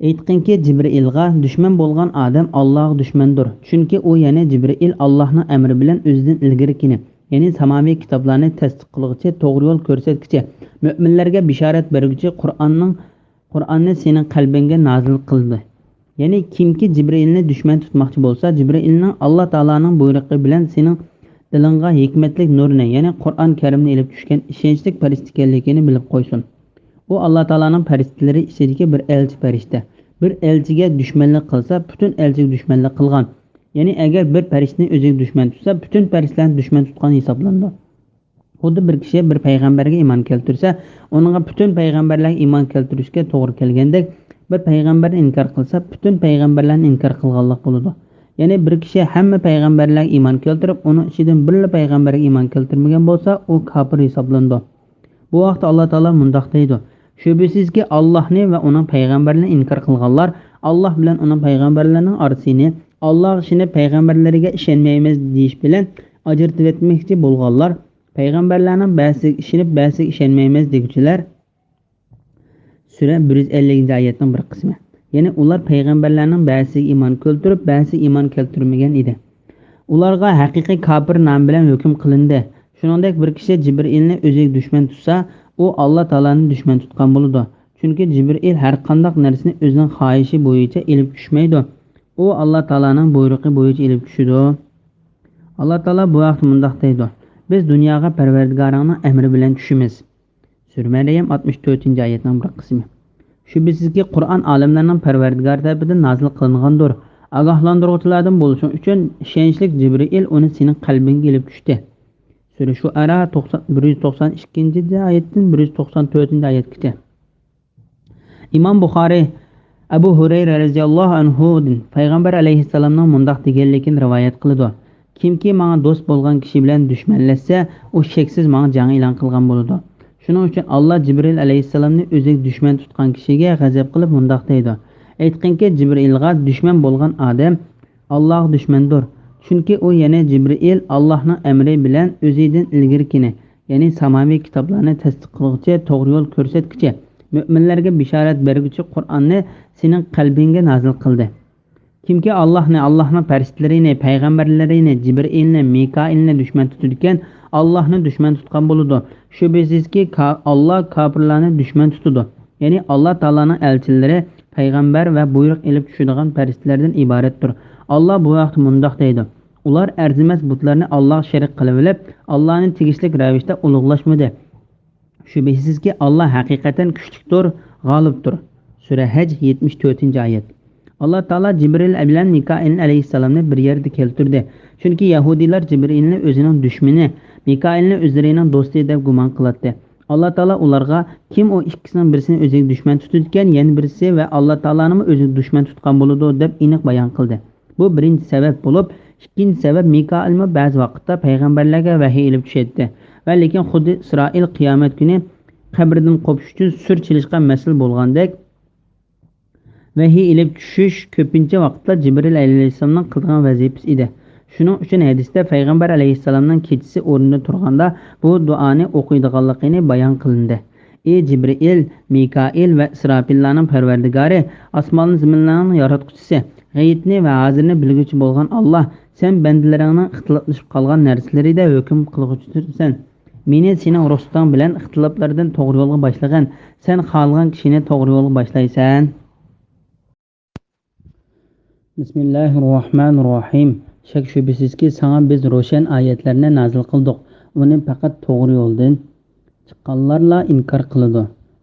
ئېيتقىنكى، جىبرىئىلغا دۈشمەن بولغان ئادەم ئاللاغا دۈشمەندۇر. چۈنكى ئۇ، يەنى جىبرىئىل، ئاللاھنىڭ ئەمرى بىلەن ئۆزىدىن ئىلگىرىكىنى، يەنى ساماۋىي كىتابلارنى تەستىق قىلغۇچى، توغرا يول كۆرسەتكۈچى، مۆمىنلەرگە بىشارەت بەرگۈچى، قۇرئاننىڭ قۇرئاننى سېنىڭ قەلبىڭگە نازىل قىلدى. يەنى كىمكى جىبرىئىلنى دۈشمەن تۇتماقچى بولسا، جىبرىئىلنىڭ ئاللا تائالانىڭ بۇيرۇقى بىلەن سېنىڭ دىلىڭغا ھېكمەتلىك نۇرنى، يەنى قۇرئان كەرىمنى ئېلىپ چۈشكەن ئىشەنچلىك پەرىشتە ئىكەنلىكىنى بىلىپ قويسۇن. ئۇ ئاللا تائالانىڭ پەرىشتىلىرى ئىچىدىكى بىر ئەلچى پەرىشتە. بىر ئەلچىگە دۈشمەنلىك قىلسا، پۈتۈن ئەلچىگە دۈشمەنلىك قىلغان. يەنى ئەگەر بىر پەرىشتىنى ئۆزىگە دۈشمەن تۇتسا، پۈتۈن پەرىشتىلەرنى دۈشمەن تۇتقان ھېسابلىنىدۇ. خۇددى بىر كىشى بىر پەيغەمبەرگە ئىمان كەلتۈرسە، ئۇنىڭغا پۈتۈن پەيغەمبەرلەرگە ئىمان كەلتۈرۈشكە توغرا كەلگەندەك، بىر پەيغەمبەرنى ئىنكار قىلسا، پۈتۈن پەيغەمبەرلەرنى ئىنكار قىلغانلىق بولىدۇ. يەنى بىر كىشى ھەممە پەيغەمبەرلەرگە ئىمان كەلتۈرۈپ، ئۇنىڭ ئىچىدىن بىرلا پەيغەمبەرگە ئىمان كەلتۈرمىگەن بولسا، ئۇ كاپىر ھېسابلىنىدۇ. بۇ ھەقتە ئاللا تائالا مۇنداق دەيدۇ: «شۈبھىسىزكى، ئاللاھنى ۋە ئۇنىڭ پەيغەمبەرلىرىنى ئىنكار قىلغانلار، ئاللاھ بىلەن ئۇنىڭ پەيغەمبەرلىرىنىڭ ئارىسىنى، ئاللاھقا ئىشىنىپ پەيغەمبەرلىرىگە ئىشەنمەيمىز دېيىش بىلەن ئاجرىتىۋەتمەكچى بولغانلار، پەيغەمبەرلەرنىڭ بەزىسىگە ئىشىنىپ، بەزىسىگە ئىشەنمەيمىز دېگۈچىلەر». سۈرە بىر يۈز ئەللىكىنچى ئايەتنىڭ بىر قىسمى. يەنى ئۇلار پەيغەمبەرلەرنىڭ بەزىسىگە ئىمان كەلتۈرۈپ، بەزىسىگە ئىمان كەلتۈرمىگەن ئىدى. ئۇلارغا ھەقىقىي كاپىر نامى بىلەن ھۆكۈم قىلىندى. شۇنىڭدەك بىر كىشى جىبرىئىلنى ئۆزىگە دۈشمەن تۇتسا، ئۇ ئاللا تائالانى دۈشمەن تۇتقان بولىدۇ. چۈنكى جىبرىئىل ھەر قانداق نەرسىنى ئۆزىنىڭ خاھىشى بويىچە ئېلىپ چۈشمەيدۇ. ئۇ ئاللا تائالانىڭ بۇيرۇقى بويىچە ئېلىپ چۈشىدۇ. ئاللا تائالا بۇ ھەقتە مۇنداق دەيدۇ: «بىز دۇنياغا پەرۋەردىگارىڭنىڭ ئەمرى بىلەن چۈشىمىز.» سۈرە مەريەم ئاتمىش تۆتىنچى ئايەتنىڭ بىر قىسمى. شۈبھىسىزكى، قۇرئان ئالەملەرنىڭ پەرۋەردىگارى تەرىپىدىن نازىل قىلىنغاندۇر. ئاگاھلاندۇرغۇچىلاردىن بولۇشۇڭ ئۈچۈن ئىشەنچلىك جىبرىئىل ئۇنى سېنىڭ قەلبىڭگە ئېلىپ چۈشتى. سۈرە شۇئەرا توقسان، بىر يۈز توقسان ئىككىنچى ئايەتتىن بىر يۈز توقسان تۆتىنچى ئايەتكىچە. ئىمام بۇخارىي ئەبۇ ھۇرەيرە رەزىياللاھۇ ئەنھۇدىن پەيغەمبەر ئەلەيھىسسالامنىڭ مۇنداق دېگەنلىكىنى رىۋايەت قىلىدۇ: «كىمكى ماڭا دوست بولغان كىشى بىلەن دۈشمەنلەشسە، ئۇ شەكسىز ماڭا جەڭ ئېلان قىلغان بولىدۇ.» شۇنىڭ ئۈچۈن ئاللا جىبرىئىل ئەلەيھىسسالامنى ئۆزىگە دۈشمەن تۇتقان كىشىگە غەزەپ قىلىپ مۇنداق دەيدۇ: «ئېيتقىنكى، جىبرىئىلغا دۈشمەن بولغان ئادەم ئاللاغا دۈشمەندۇر. چۈنكى ئۇ، يەنى جىبرىئىل، ئاللاھنىڭ ئەمرى بىلەن ئۆزىدىن ئىلگىرىكىنى، يەنى ساماۋىي كىتابلارنى تەستىق قىلغۇچى، توغرا يول كۆرسەتكۈچى، مۆمىنلەرگە بىشارەت بەرگۈچى قۇرئاننى سېنىڭ قەلبىڭگە نازىل قىلدى. كىمكى ئاللاھنى، ئاللاھنىڭ پەرىشتىلىرىنى، پەيغەمبەرلىرىنى، جىبرىئىلنى، مىكائىلنى دۈشمەن تۇتىدىكەن، ئاللاھنى دۈشمەن تۇتقان بولىدۇ. شۈبھىسىزكى، كا-، ئاللا كاپىرلارنى دۈشمەن تۇتىدۇ.» يەنى ئاللا تائالانىڭ ئەلچىلىرى، پەيغەمبەر ۋە بۇيرۇق ئېلىپ چۈشىدىغان پەرىشتىلەردىن ئىبارەتتۇر. ئاللا بۇ ھەقتە مۇنداق دەيدۇ: «ئۇلار ئەرزىمەس بۇتلارنى ئاللاغا شېرىك قىلىۋېلىپ، ئاللانى تېگىشلىك رەۋىشتە ئۇلۇغلاشمىدى. شۈبھىسىزكى، ئاللا ھەقىقەتەن كۈچلۈكتۇر، غالىبتۇر.» سۈرە ھەج، يەتمىش تۆتىنچى ئايەت. ئاللا تائالا جىبرىئىل بىلەن مىكائىل ئەلەيھىسسالامنى بىر يەردە كەلتۈردى. چۈنكى يەھۇدىيلار جىبرىئىلنى ئۆزىنىڭ دۈشمىنى، مىكائىلنى ئۆزلىرىنىڭ دوستى دەپ گۇمان قىلاتتى. ئاللا تائالا ئۇلارغا، «كىم ئۇ ئىككىسىنىڭ بىرسىنى ئۆزىگە دۈشمەن تۇتىدىكەن، يەنە بىرسى ۋە ئاللا تائالانىمۇ ئۆزىگە دۈشمەن تۇتقان بولىدۇ» دەپ ئېنىق بايان قىلدى. بۇ بىرىنچى سەۋەب بولۇپ، ئىككىنچى سەۋەب، مىكائىلمۇ بەزى ۋاقىتتا پەيغەمبەرلەرگە ۋەھىي ئېلىپ چۈشەتتى. ۋە لېكىن خۇددى ئىسرائىل قىيامەت كۈنى قەبرىدىن قوپۇش ئۈچۈن سۈر چېلىشقا مەسئۇل بولغاندەك، ۋەھىي ئېلىپ چۈشۈش كۆپىنچە ۋاقىتتا جىبرىل ئەلەيھىسسالامنىڭ قىلىدىغان ۋەزىپىسى ئىدى. شۇنىڭ ئۈچۈن ھەدىستە پەيغەمبەر ئەلەيھىسسالامنىڭ كېچىسى ئورنىدىن تۇرغاندا بۇ دۇئانى ئوقۇيدىغانلىقىنى بايان قىلىندى: «ئى جىبرىئىل، مىكائىل ۋە ئىسراپىللارنىڭ پەرۋەردىگارى، ئاسماننى زېمىنلارنىڭ ياراتقۇچىسى، غەيىبنى ۋە ھازىرنى بىلگۈچى بولغان ئاللا، سەن بەندىلىرىڭنىڭ ئىختىلاپلىشىپ قالغان نەرسىلىرىدە ھۆكۈم قىلغۇچىسەن. مېنى سېنىڭ رۇخسىتىڭ بىلەن ئىختىلاپلاردىن توغرا يولغا باشلىغىن، سەن خالىغان كىشىنى توغرا يولغا باشلايسەن.» بىسمىللاھىررەھمانىررەھىم. شەك-شۈبھىسىزكى، ساڭا بىز روشەن ئايەتلەرنى نازىل قىلدۇق. ئۇنى پەقەت توغرا يولدىن چىققانلارلا ئىنكار قىلىدۇ.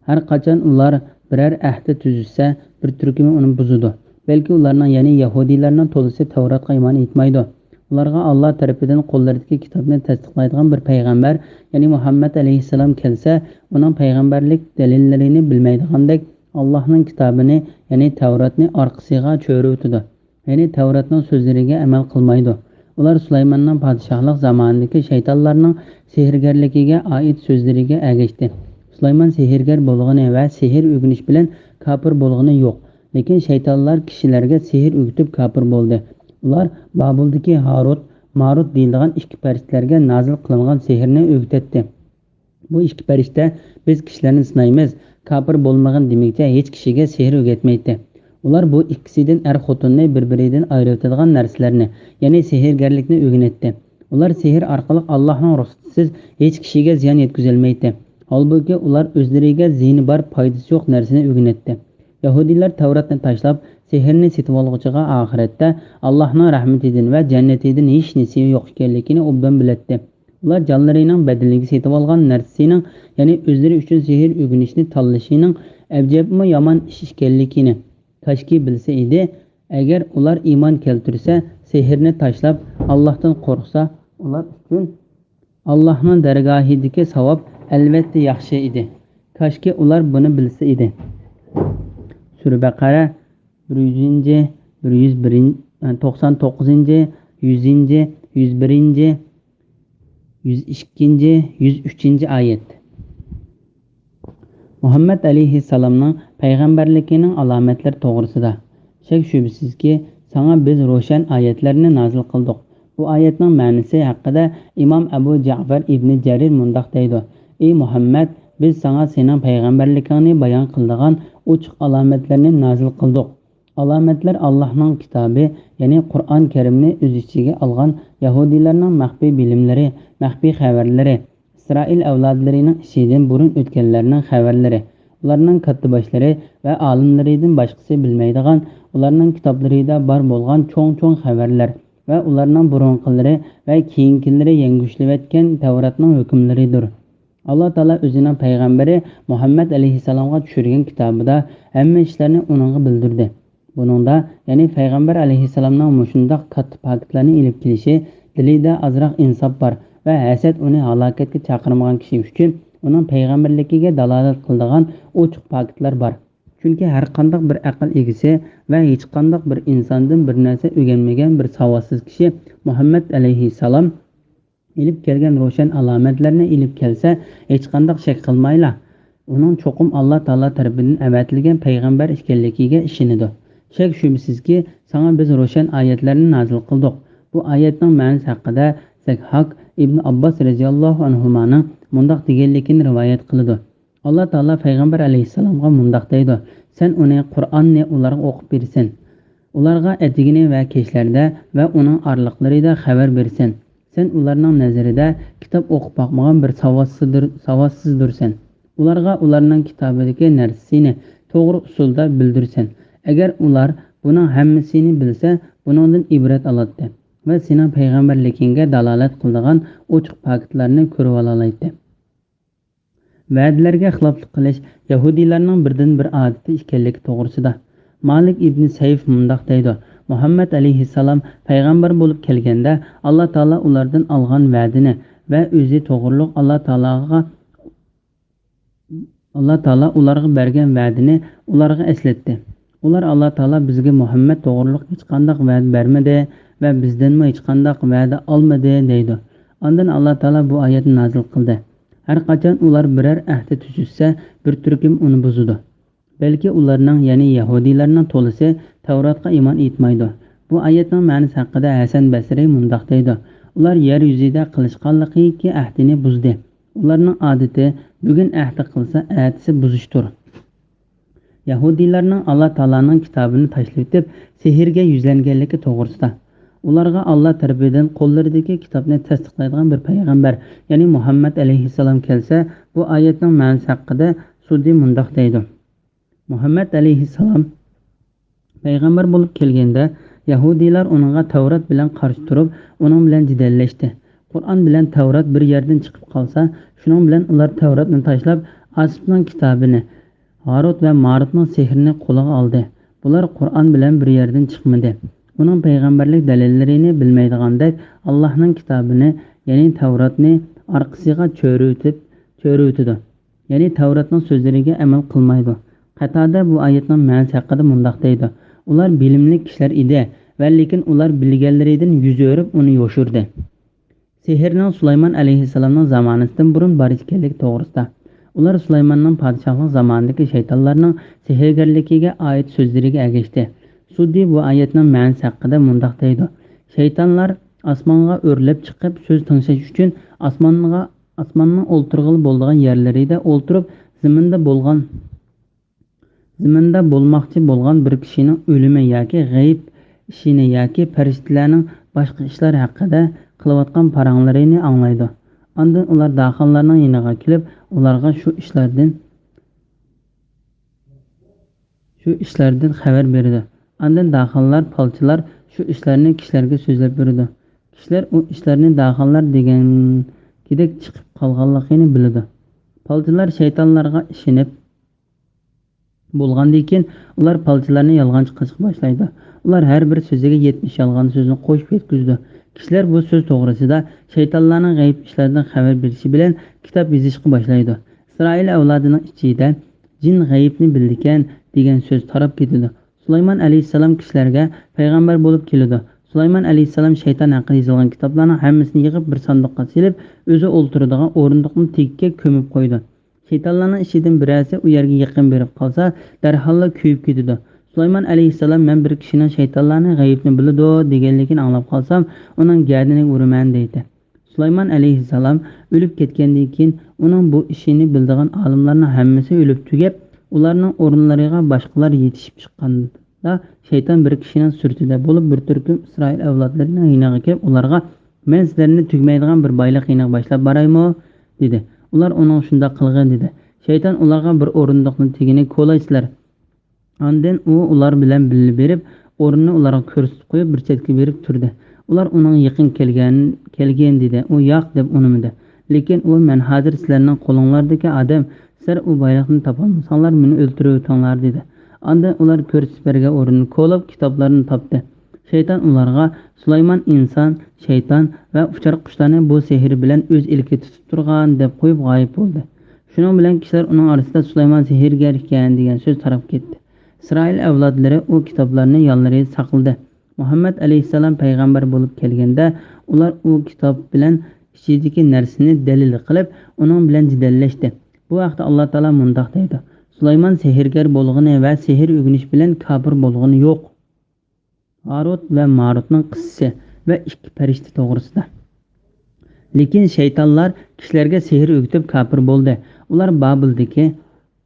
ھەر قاچان ئۇلار بىرەر ئەھدى تۈزۈشسە، بىر تۈركۈمى ئۇنى بۇزىدۇ. بەلكى ئۇلارنىڭ، يەنى يەھۇدىيلارنىڭ تولىسى تەۋراتقا ئىمان ئېيتمايدۇ. ئۇلارغا ئاللا تەرىپىدىن قوللىرىدىكى كىتابنى تەستىقلايدىغان بىر پەيغەمبەر، يەنى مۇھەممەد ئەلەيھىسسالام كەلسە، ئۇنىڭ پەيغەمبەرلىك دەلىللىرىنى بىلمەيدىغاندەك، ئاللانىڭ كىتابىنى، يەنى تەۋراتنى ئارقىسىغا چۆرۈۋېتىدۇ. يەنى تەۋراتنىڭ سۆزلىرىگە ئەمەل قىلمايدۇ. ئۇلار سۇلايماننىڭ پادىشاھلىق زامانىدىكى شەيتانلارنىڭ سېھىرگەرلىكىگە ئائىت سۆزلىرىگە ئەگەشتى. سۇلايمان سېھىرگەر بولغىنى ۋە سېھىر ئۆگىنىش بىلەن كاپىر بولغىنى يوق. لېكىن شەيتانلار كىشىلەرگە سېھىر ئۆگىتىپ كاپىر بولدى. ئۇلار بابۇلدىكى ھاروت، ماروت دېيىلىدىغان ئىككى پەرىشتىلەرگە نازىل قىلىنغان سېھىرنى ئۆگىتەتتى. بۇ ئىككى پەرىشتە، «بىز كىشىلەرنى سىنايمىز، كاپىر بولمىغىن» دېمىگىچە ھېچ كىشىگە سېھىر ئۆگەتمەيتتى. ئۇلار بۇ ئىككىسىدىن ئەر-خوتۇننى بىر-بىرىدىن ئايرىۋېتىدىغان نەرسىلەرنى، يەنى سېھىرگەرلىكنى ئۆگىنەتتى. ئۇلار سېھىر ئارقىلىق ئاللاھنىڭ رۇخسىتىسىز ھېچ كىشىگە زىيان يەتكۈزەلمەيتتى. ھالبۇكى، ئۇلار ئۆزلىرىگە زىيىنى بار، پايدىسى يوق نەرسىنى ئۆگىنەتتى. يەھۇدىيلار تەۋراتنى تاشلاپ، سېھىرنى سېتىۋالغۇچىغا ئاخىرەتتە ئاللاھنىڭ رەھمىتىدىن ۋە جەننىتىدىن ھېچ نېسىۋى يوق ئىكەنلىكىنى ئوبدان بىلەتتى. ئۇلار جانلىرىنىڭ بەدىلىگە سېتىۋالغان نەرسىسىنىڭ، يەنى ئۆزلىرى ئۈچۈن سېھىر ئۆگىنىشنى تاللىشىنىڭ ئەجەبمۇ يامان ئىش ئىكەنلىكىنى كاشكى بىلسە ئىدى. ئەگەر ئۇلار ئىمان كەلتۈرسە، سېھىرنى تاشلاپ، ئاللاھتىن قورقسا، ئۇلار ئۈچۈن ئاللاھنىڭ دەرگاھىدىكى ساۋاب ئەلۋەتتە ياخشى ئىدى. كاشكى ئۇلار بۇنى بىلسە ئىدى. سۈرە بەقەرە، بىر يۈزىنچى، بىر يۈز بىرىنچى، توقسان توققۇزىنچى، يۈزىنچى، يۈز بىرىنچى، يۈز ئىككىنچى، يۈز ئۈچىنچى ئايەت. مۇھەممەد ئەلەيھىسسالامنىڭ پەيغەمبەرلىكىنىڭ ئالامەتلىرى توغرىسىدا. شەك-شۈبھىسىزكى، ساڭا بىز روشەن ئايەتلەرنى نازىل قىلدۇق. بۇ ئايەتنىڭ مەنىسى ھەققىدە ئىمام ئەبۇ جەئفەر ئىبنى جەرىر مۇنداق دەيدۇ: ئى مۇھەممەد، بىز ساڭا سېنىڭ پەيغەمبەرلىكىڭنى بايان قىلىدىغان ئوچۇق ئالامەتلەرنى نازىل قىلدۇق. ئالامەتلەر ئاللاھنىڭ كىتابى، يەنى قۇرئان كەرىمنى ئۆز ئىچىگە ئالغان يەھۇدىيلارنىڭ مەخپىي بىلىملىرى، مەخپىي خەۋەرلىرى، ئىسرائىل ئەۋلادلىرىنىڭ ئىچىدىن بۇرۇن ئۆتكەنلەرنىڭ خەۋەرلىرى، ئۇلارنىڭ كاتتىباشلىرى ۋە ئالىملىرىدىن باشقىسى بىلمەيدىغان، ئۇلارنىڭ كىتابلىرىدا بار بولغان چوڭ-چوڭ خەۋەرلەر ۋە ئۇلارنىڭ بۇرۇنقىلىرى ۋە كېيىنكىلىرى يەڭگۈشلىۋەتكەن تەۋراتنىڭ ھۆكۈملىرىدۇر. ئاللا تائالا ئۆزىنىڭ پەيغەمبىرى مۇھەممەد ئەلەيھىسسالامغا چۈشۈرگەن كىتابىدا ھەممە ئىشلارنى ئۇنىڭغا بىلدۈردى. بۇنىڭدا، يەنى پەيغەمبەر ئەلەيھىسسالامنىڭ مۇشۇنداق كاتتا پاكىتلارنى ئېلىپ كېلىشى، دىلىدا ئازراق ئىنساپ بار ۋە ھەسەت ئۇنى ھالاكەتكە چاقىرمىغان كىشى ئۈچۈن ئۇنىڭ پەيغەمبەرلىكىگە دالالەت قىلىدىغان ئوچۇق پاكىتلار بار. چۈنكى ھەرقانداق بىر ئەقىل ئىگىسى ۋە ھېچقانداق بىر ئىنساندىن بىر نەرسە ئۆگەنمىگەن بىر ساۋاتسىز كىشى مۇھەممەد ئەلەيھىسسالام ئېلىپ كەلگەن روشەن ئالامەتلەرنى ئېلىپ كەلسە، ھېچقانداق شەك قىلمايلا، ئۇنىڭ چوقۇم ئاللا تائالا تەرىپىدىن ئەۋەتىلگەن پەيغەمبەر ئىكەنلىكىگە ئىشىنىدۇ. شەك-شۈبھىسىزكى، ساڭا بىز روشەن ئايەتلەرنى نازىل قىلدۇق. بۇ ئئايەتنىڭ مەنىسى ھەققىدە زەكھاك ئىبن ئابباس رەزىياللاھۇ ئەنھۇمانىڭ مۇنداق دېگەنلىكىنى رىۋايەت قىلىدۇ. ئاللا تائالا پەيغەمبەر ئەلەيھىسسالامغا مۇنداق دەيدۇ: سەن ئۇنى، قۇرئاننى ئۇلارغا ئوقۇپ بېرىسەن. ئۇلارغا ئەتىگىنى ۋە كەچلەردە ۋە ئۇنىڭ ئارىلىقلىرىدا خەۋەر بېرىسەن. سەن ئۇلارنىڭ نەزىرىدە كىتاب ئوقۇپ باقمىغان بىر ساۋاتسىزدۇر-، ساۋاتسىزدۇرسەن. ئۇلارغا ئۇلارنىڭ كىتابىدىكى نەرسىنى توغرا ئۇسۇلدا بىلدۈرسەن. ئەگەر ئۇلار بۇنىڭ ھەممىسىنى بىلسە، بۇنىڭدىن ئىبرەت ئالاتتى ۋە سېنىڭ پەيغەمبەرلىكىڭگە دالالەت قىلىدىغان ئوچۇق پاكىتلارنى كۆرۈۋالالايتتى. ۋەدىلەرگە خىلاپلىق قىلىش يەھۇدىيلارنىڭ بىردىنبىر ئادىتى ئىكەنلىكى توغرىسىدا. مالىك ئىبنى سەيف مۇنداق دەيدۇ: مۇھەممەد ئەلەيھىسسالام پەيغەمبەر بولۇپ كەلگەندە، ئاللا تائالا ئۇلاردىن ئالغان ۋەدىنى ۋە ئۆزى توغرۇلۇق ئاللا تائالاغا، ئاللا تائالا ئۇلارغا بەرگەن ۋەدىنى ئۇلارغا ئەسلەتتى. ئۇلار: ئاللا تائالا بىزگە مۇھەممەد توغرۇلۇق ھېچقانداق ۋەدە بەرمىدى ۋە بىزدىنمۇ ھېچقانداق ۋەدە ئالمىدى، دەيدۇ. ئاندىن ئاللا تائالا بۇ ئايەتنى نازىل قىلدى: ھەرقاچان ئۇلار بىرەر ئەھدى تۈزۈشسە، بىر تۈركۈم ئۇنى بۇزىدۇ. بەلكى ئۇلارنىڭ، يەنى يەھۇدىيلارنىڭ تولىسى تەۋراتقا ئىمان ئېيتمايدۇ. بۇ ئايەتنىڭ مەنىسى ھەققىدە ھەسەن بەسرى مۇنداق دەيدۇ: ئۇلار يەر يۈزىدە قىلىشقانلىقىكى ئەھدىنى بۇزدى. ئۇلارنىڭ ئادىتى بۈگۈن ئەھدى قىلسا، ئەتىسى بۇزۇشتۇر. يەھۇدىيلارنىڭ ئاللا تائالانىڭ كىتابىنى تاشلىۋېتىپ، سېھىرگە يۈزلەنگەنلىكى توغرىسىدا. ئۇلارغا ئاللا تەرىپىدىن قوللىرىدىكى كىتابنى تەستىقلايدىغان بىر پەيغەمبەر، يەنى مۇھەممەد ئەلەيھىسسالام كەلسە، بۇ ئايەتنىڭ مەنىسى ھەققىدە سۇددى مۇنداق دەيدۇ: مۇھەممەد ئەلەيھىسسالام پەيغەمبەر بولۇپ كەلگەندە، يەھۇدىيلار ئۇنىڭغا تەۋرات بىلەن قارشى تۇرۇپ، ئۇنىڭ بىلەن جېدەللەشتى. قۇرئان بىلەن تەۋرات بىر يەردىن چىقىپ قالسا، شۇنىڭ بىلەن ئۇلار تەۋراتنى تاشلاپ، ئاسىپنىڭ كىتابىنى، ھاروت ۋە ماروتنىڭ سېھرىنى قولىغا ئالدى. بۇلار قۇرئان بىلەن بىر يەردىن چىقمىدى. ئۇنىڭ پەيغەمبەرلىك دەلىللىرىنى بىلمەيدىغاندەك، ئاللاھنىڭ كىتابىنى، يەنى تەۋراتنى ئارقىسىغا چۆرۈۋېتىپ، چۆرۈۋېتىدۇ. يەنى تەۋراتنىڭ سۆزلىرىگە ئەمەل قىلمايدۇ. قەتادە بۇ ئايەتنىڭ مەنىسى ھەققىدە مۇنداق دەيدۇ: ئۇلار بىلىملىك كىشىلەر ئىدى ۋە لېكىن ئۇلار بىلگەنلىرىدىن يۈز ئۆرۈپ ئۇنى يوشۇردى. سېھىرنىڭ سۇلايمان ئەلەيھىسسالامنىڭ زامانىسىدىن بۇرۇن بار ئىكەنلىكى توغرىسىدا. ئۇلار سۇلايماننىڭ پادىشاھلىق زامانىدىكى شەيتانلارنىڭ سېھىرگەرلىكىگە ئائىت سۆزلىرىگە ئەگەشتى. سۇددى بۇ ئايەتنىڭ مەنىسى ھەققىدە مۇنداق دەيدۇ: شەيتانلار ئاسمانغا ئۆرلەپ چىقىپ سۆز تىڭشاش ئۈچۈن ئاسمانغا، ئاسماننىڭ ئولتۇرغىلى بولىدىغان يەرلىرىدە ئولتۇرۇپ، زېمىندا بولغان، زېمىندا بولماقچى بولغان بىر كىشىنىڭ ئۆلۈمى ياكى غەيىب ئىشىنى ياكى پەرىشتىلەرنىڭ باشقا ئىشلار ھەققىدە قىلىۋاتقان پاراڭلىرىنى ئاڭلايدۇ. ئاندىن ئۇلار داخانلارنىڭ يېنىغا كېلىپ، ئۇلارغا شۇ ئىشلاردىن، شۇ ئىشلاردىن خەۋەر بېرىدۇ. ئاندىن داخانلار، پالچىلار شۇ ئىشلارنى كىشىلەرگە سۆزلەپ بېرىدۇ. كىشىلەر ئۇ ئىشلارنى داخانلار دېگەنكىدەك چىقىپ قالغانلىقىنى بىلىدۇ. پالچىلار شەيتانلارغا ئىشىنىپ بولغاندىن كېيىن، ئۇلار پالچىلارنى يالغانچى قىلىشقا باشلايدۇ. ئۇلار ھەر بىر سۆزىگە يەتمىش يالغان سۆزنى قوشۇپ يەتكۈزىدۇ. كىشىلەر بۇ سۆز توغرىسىدا شەيتانلارنىڭ غەيىب ئىشلاردىن خەۋەر بېرىشى بىلەن كىتاب يېزىشقا باشلايدۇ. ئىسرائىل ئەۋلادىنىڭ ئىچىدە جىن غەيىبنى بىلىدىكەن دېگەن سۆز تاراپ كېتىدۇ. سۇلايمان ئەلەيھىسسالام كىشىلەرگە پەيغەمبەر بولۇپ كېلىدۇ. سۇلايمان ئەلەيھىسسالام شەيتان ھەققىدە يېزىلغان كىتابلارنىڭ ھەممىسىنى يىغىپ بىر ساندۇققا سېلىپ، ئۆزى ئولتۇرىدىغان ئورۇندۇقنىڭ تېگىگە كۆمۈپ قويىدۇ. شەيتانلارنىڭ ئىچىدىن بىرەرسى ئۇ يەرگە يېقىن بېرىپ قالسا، دەرھاللا كۆيۈپ كېتىدۇ. سۇلايمان ئەلەيھىسسالام، مەن بىر كىشىنىڭ شەيتانلارنى غەيىبنى بىلىدۇ دېگەنلىكىنى ئاڭلاپ قالسام، ئۇنىڭ گەدىنىگە ئۇرىمەن دەيتتى. سۇلايمان ئەلەيھىسسالام ئۆلۈپ كەتكەندىن كېيىن، ئۇنىڭ بۇ ئىشىنى بىلىدىغان ئالىملارنىڭ ھەممىسى ئۆلۈپ تۈگەپ، ئۇلارنىڭ ئورۇنلىرىغا باشقىلار يېتىشىپ چىققاندا، شەيتان بىر كىشىنىڭ سۈرىتىدە بولۇپ، بىر تۈركۈم ئىسرائىل ئەۋلادلىرىنىڭ يېنىغا كېلىپ، ئۇلارغا، مەن سىلەرنى تۈگىمەيدىغان بىر بايلىق يېنىغا باشلاپ بارايمۇ؟ دېدى. ئۇلار ئۇنىڭ شۇنداق قىلغىن دېدى. شەيتان ئۇلارغا، بىر ئورۇندۇقنىڭ تېگىنى كولايسىلەر. ئاندىن ئۇ ئۇلار بىلەن بىللە بېرىپ، ئورنىنى ئۇلارغا كۆرسىتىپ قويۇپ، بىر چەتكە بېرىپ تۇردى. ئۇلار ئۇنىڭ يېقىن كەلگەن، كەلگىن دېدى. ئۇ ياق دەپ ئۇنىمىدى. لېكىن ئۇ، مەن ھازىر سىلەرنىڭ قولۇڭلاردىكى ئادەم، سىلەر ئۇ بايلىقنى تاپالمىساڭلار، مېنى ئۆلتۈرۈۋېتىڭلار دېدى. ئاندىن ئۇلار كۆرسىتىپ بەرگەن ئورۇننى كولاپ كىتابلارنى تاپتى. شەيتان ئۇلارغا، سۇلايمان ئىنسان، شەيتان ۋە ئۇچار قۇشلارنى بۇ سېھرى بىلەن ئۆز ئىلكىگە تۇتۇپ تۇرغان دەپ قويۇپ غايىب بولدى. شۇنىڭ بىلەن كىشىلەر ئۇنىڭ ئارىسىدا سۇلايمان سېھىرگەر ئىكەن دېگەن سۆز تارقاپ كەتتى. ئىسرائىل ئەۋلادلىرى ئۇ كىتابلارنى يانلىرىدا ساقلىدى. مۇھەممەد ئەلەيھىسسالام پەيغەمبەر بولۇپ كەلگەندە، ئۇلار ئۇ كىتاب بىلەن ئىچىدىكى نەرسىنى دەلىل قىلىپ، ئۇنىڭ بىلەن جېدەللەشتى. بۇ ھەقتە ئاللا تائالا مۇنداق دەيدۇ، سۇلايمان سېھىرگەر بولغىنى ۋە سېھىر ئۆگىنىش بىلەن كاپىر بولغىنى يوق. ھاروت ۋە ماروتنىڭ قىسسىسى ۋە ئىككى پەرىشتە توغرىسىدا. لېكىن شەيتانلار كىشىلەرگە سېھىر ئۆگىتىپ كاپىر بولدى. ئۇلار بابىلدىكى،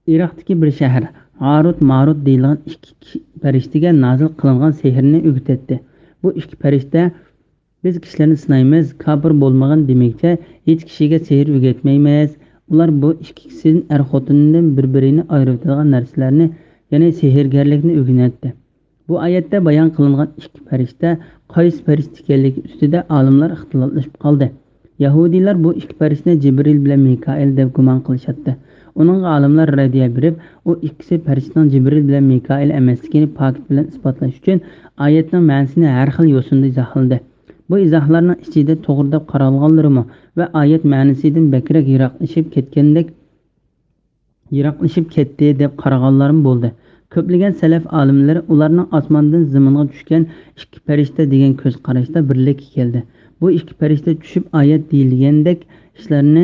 ئىراقتىكى بىر شەھەر، ھاروت ماروت دېيىلغان ئىككى كى-، پەرىشتىگە نازىل قىلىنغان سېھىرنى ئۆگىتەتتى. بۇ ئىككى پەرىشتە، بىز كىشىلەرنى سىنايمىز، كاپىر بولمىغىن دېمەكچە ھېچ كىشىگە سېھىر ئۆگەتمەيمىز. ئۇلار بۇ ئىككىسىدىن ئەر-خوتۇندىن بىر-بىرىنى ئايرىۋېتىدىغان نەرسىلەرنى، يەنى سېھىرگەرلىكنى ئۆگىنەتتى. بۇ ئايەتتە بايان قىلىنغان ئىككى پەرىشتە قايسى پەرىشتە ئىكەنلىكى ئۈستىدە ئالىملار ئىختىلاپلىشىپ قالدى. يەھۇدىيلار بۇ ئىككى پەرىشتىنى جىبرىل بىلەن مىكائىل دەپ گۇمان قىلىشاتتى. ئۇنىڭغا ئالىملار رەددىيە بېرىپ، ئۇ ئىككىسى پەرىشتىنىڭ جىبرىل بىلەن مىكائىل ئەمەسلىكىنى پاكىت بىلەن ئىسپاتلاش ئۈچۈن ئايەتنىڭ مەنىسىنى ھەر خىل يوسۇندا ئىزاھلىدى. بۇ ئىزاھلارنىڭ ئىچىدە توغرا دەپ قارالغانلىرىمۇ ۋە ئايەت مەنىسىدىن بەكرەك يىراقلىشىپ كەتكەندەك يىراقلىشىپ كەتتى دەپ قارىغانلارمۇ بولدى. كۆپلىگەن سەلەف ئالىملىرى ئۇلارنىڭ ئاسماندىن زېمىنغا چۈشكەن ئىككى پەرىشتە دېگەن كۆز قاراشتا بىرلىككە كەلدى. بۇ ئىككى پەرىشتە چۈشۈپ ئايەت دېيىلگەندەك ئىشلارنى،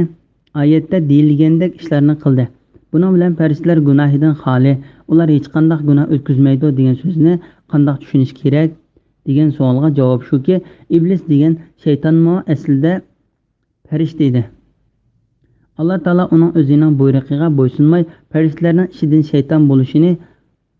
ئايەتتە دېيىلگەندەك ئىشلارنى قىلدى. بۇنىڭ بىلەن پەرىشتىلەر گۇناھىدىن خالىي، ئۇلار ھېچقانداق گۇناھ ئۆتكۈزمەيدۇ دېگەن سۆزنى قانداق چۈشىنىش كېرەك؟ دېگەن سوئالغا جاۋاب شۇكى، ئىبلىس دېگەن شەيتانمۇ ئەسلىدە پەرىشتە ئىدى. ئاللا تائالا ئۇنىڭ ئۆزىنىڭ بۇيرۇقىغا بويسۇنماي، پەرىشتىلەرنىڭ ئىچىدىن شەيتان بولۇشىنى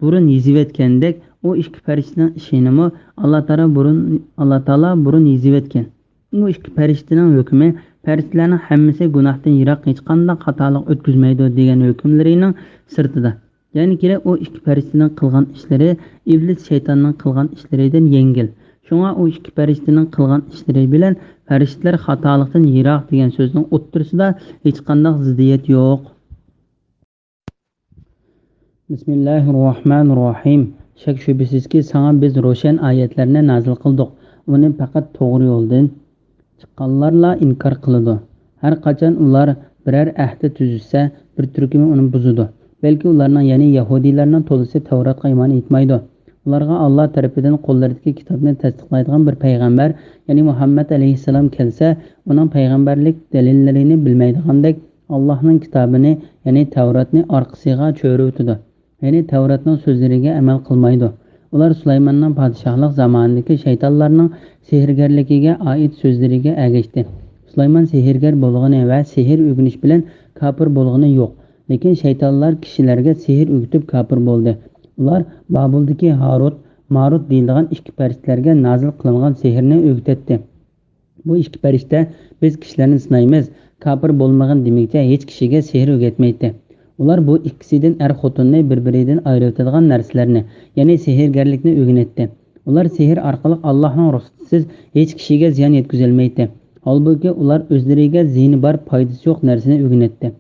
بۇرۇن يېزىۋەتكەندەك، ئۇ ئىككى پەرىشتىنىڭ ئىشىنىمۇ ئاللا تائالا بۇرۇن، ئاللا تائالا بۇرۇن يېزىۋەتكەن. ئۇ ئىككى پەرىشتىنىڭ ھۆكمى، پەرىشتىلەرنىڭ ھەممىسى گۇناھتىن يىراق، ھېچقانداق خاتالىق ئۆتكۈزمەيدۇ دېگەن ھۆكۈملىرىنىڭ سىرتىدا. يەنە كېرە ئۇ ئىككى پەرىشتىنىڭ قىلغان ئىشلىرى ئىبلىس شەيتاننىڭ قىلغان ئىشلىرىدىن يەڭگىل. شۇڭا ئۇ ئىككى پەرىشتىنىڭ قىلغان ئىشلىرى بىلەن پەرىشتىلەر خاتالىقتىن يىراق دېگەن سۆزنىڭ ئوتتۇرىسىدا ھېچقانداق زىددىيەت يوق. بىسمىللاھىررەھمانىررەھىم. شەك-شۈبھىسىزكى، ساڭا بىز روشەن ئايەتلەرنى نازىل قىلدۇق. ئۇنى پەقەت توغرا يولدىن چىققانلارلا ئىنكار قىلىدۇ. ھەر قاچان ئۇلار بىرەر ئەھدى تۈزۈشسە، بىر تۈركۈمى ئۇنى بۇزىدۇ. بەلكى ئۇلارنىڭ، يەنى يەھۇدىيلارنىڭ تولىسى تەۋراتقا ئىمان ئېيتمايدۇ. ئۇلارغا ئاللا تەرىپىدىن قوللىرىدىكى كىتابنى تەستىقلايدىغان بىر پەيغەمبەر، يەنى مۇھەممەد ئەلەيھىسسالام كەلسە، ئۇنىڭ پەيغەمبەرلىك دەلىللىرىنى بىلمەيدىغاندەك، ئاللاھنىڭ كىتابىنى، يەنى تەۋراتنى ئارقىسىغا چۆرۈۋېتىدۇ. يەنى تەۋراتنىڭ سۆزلىرىگە ئەمەل قىلمايدۇ. ئۇلار سۇلايماننىڭ پادىشاھلىق زامانىدىكى شەيتانلارنىڭ سېھىرگەرلىكىگە ئائىت سۆزلىرىگە ئەگەشتى. سۇلايمان سېھىرگەر بولغىنى ۋە سېھىر ئۆگىنىش بىلەن كاپىر بولغىنى يوق. لېكىن شەيتانلار كىشىلەرگە سېھىر ئۆگىتىپ كاپىر بولدى. ئۇلار بابىلدىكى ھاروت، ماروت دېيىلىدىغان ئىككى پەرىشتىلەرگە نازىل قىلىنغان سېھىرنى ئۆگىتەتتى. بۇ ئىككى پەرىشتە، بىز كىشىلەرنى سىنايمىز، كاپىر بولمىغىن دېمىگۈچە ھېچ كىشىگە سېھىر ئۆگەتمەيتتى. ئۇلار بۇ ئىككىسىدىن ئەر-خوتۇننى بىر-بىرىدىن ئايرىۋېتىدىغان نەرسىلەرنى، يەنى سېھىرگەرلىكنى ئۆگىنەتتى. ئۇلار سېھىر ئارقىلىق ئاللاھنىڭ رۇخسىتىسىز ھېچ كىشىگە زىيان يەتكۈزەلمەيتتى. ھالبۇكى، ئۇلار ئۆزلىرىگە زىيىنى بار، پايدىسى يوق نەرسىنى ئۆگىنەتتى.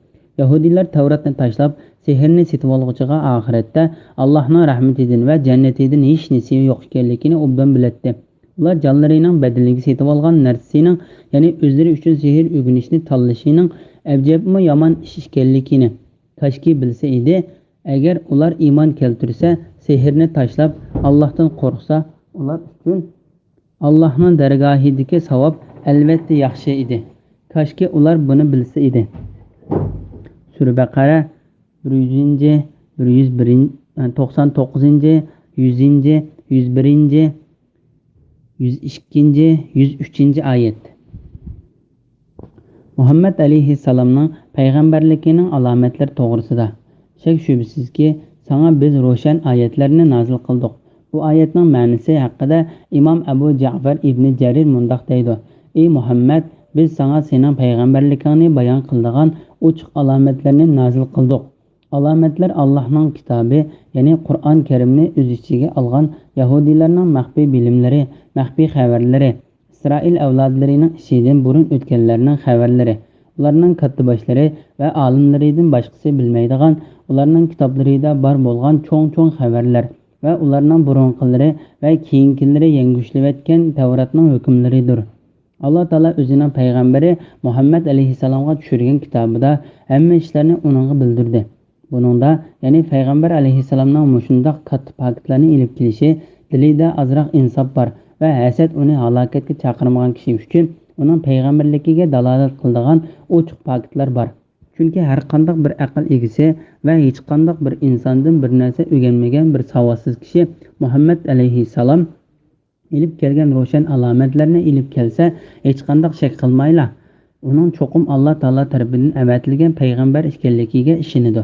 يەھۇدىيلار تەۋراتنى تاشلاپ، سېھىرنى سېتىۋالغۇچىغا ئاخىرەتتە ئاللاھنىڭ رەھمىتىدىن ۋە جەننىتىدىن ھېچ نېسىۋى يوق ئىكەنلىكىنى ئوبدان بىلەتتى. ئۇلار جانلىرىنىڭ بەدىلىگە سېتىۋالغان نەرسىسىنىڭ، يەنى ئۆزلىرى ئۈچۈن سېھىر ئۆگىنىشنى تاللىشىنىڭ ئەجەبمۇ يامان ئىش ئىكەنلىكىنى كاشكى بىلسە ئىدى، ئەگەر ئۇلار ئىمان كەلتۈرسە، سېھىرنى تاشلاپ، ئاللاھتىن قورقسا، ئۇلار ئۈچۈن ئاللاھنىڭ دەرگاھىدىكى ساۋاب ئەلۋەتتە ياخشى ئىدى. كاشكى ئۇلار بۇنى بىلسە ئىدى. سۈرە بەقەرە، بىر يۈزىنچى، بىر يۈز بىرىنچى، توقسان توققۇزىنچى، يۈزىنچى، يۈز بىرىنچى، يۈز ئىككىنچى، يۈز ئۈچىنچى ئايەت. مۇھەممەد ئەلەيھىسسالامنىڭ پەيغەمبەرلىكىنىڭ ئالامەتلىرى توغرىسىدا. شەك-شۈبھىسىزكى، ساڭا بىز روشەن ئايەتلەرنى نازىل قىلدۇق. بۇ ئايەتنىڭ مەنىسى ھەققىدە ئىمام ئەبۇ جەئفەر ئىبنى جەرىر مۇنداق دەيدۇ: ئى مۇھەممەد، بىز ساڭا سېنىڭ پەيغەمبەرلىكىڭنى بايان قىلىدىغان ئوچۇق ئالامەتلەرنى نازىل قىلدۇق. ئالامەتلەر ئاللاھنىڭ كىتابى، يەنى قۇرئان كەرىمنى ئۆز ئىچىگە ئالغان يەھۇدىيلارنىڭ مەخپىي بىلىملىرى، مەخپىي خەۋەرلىرى، ئىسرائىل ئەۋلادلىرىنىڭ ئىچىدىن بۇرۇن ئۆتكەنلەرنىڭ خەۋەرلىرى، ئۇلارنىڭ كاتتىباشلىرى ۋە ئالىملىرىدىن باشقىسى بىلمەيدىغان، ئۇلارنىڭ كىتابلىرىدا بار بولغان چوڭ-چوڭ خەۋەرلەر ۋە ئۇلارنىڭ بۇرۇنقىلىرى ۋە كېيىنكىلىرى يەڭگۈشلىۋەتكەن تەۋراتنىڭ ھۆكۈملىرىدۇر. ئاللا تائالا ئۆزىنىڭ پەيغەمبىرى مۇھەممەد ئەلەيھىسسالامغا چۈشۈرگەن كىتابىدا ھەممە ئىشلارنى ئۇنىڭغا بىلدۈردى. بۇنىڭدا، يەنى پەيغەمبەر ئەلەيھىسسالامنىڭ مۇشۇنداق كاتتا پاكىتلارنى ئېلىپ كېلىشى، دىلىدا ئازراق ئىنساپ بار ۋە ھەسەت ئۇنى ھالاكەتكە چاقىرمىغان كىشى ئۈچۈن ئۇنىڭ پەيغەمبەرلىكىگە دالالەت قىلىدىغان ئوچۇق پاكىتلار بار. چۈنكى ھەرقانداق بىر ئەقىل ئىگىسى ۋە ھېچقانداق بىر ئىنساندىن بىر نەرسە ئۆگەنمىگەن بىر ساۋاتسىز كىشى مۇھەممەد ئەلەيھىسسالام ئېلىپ كەلگەن روشەن ئالامەتلەرنى ئېلىپ كەلسە، ھېچقانداق شەك قىلمايلا، ئۇنىڭ چوقۇم ئاللا تائالا تەرىپىدىن ئەۋەتىلگەن پەيغەمبەر ئىكەنلىكىگە ئىشىنىدۇ.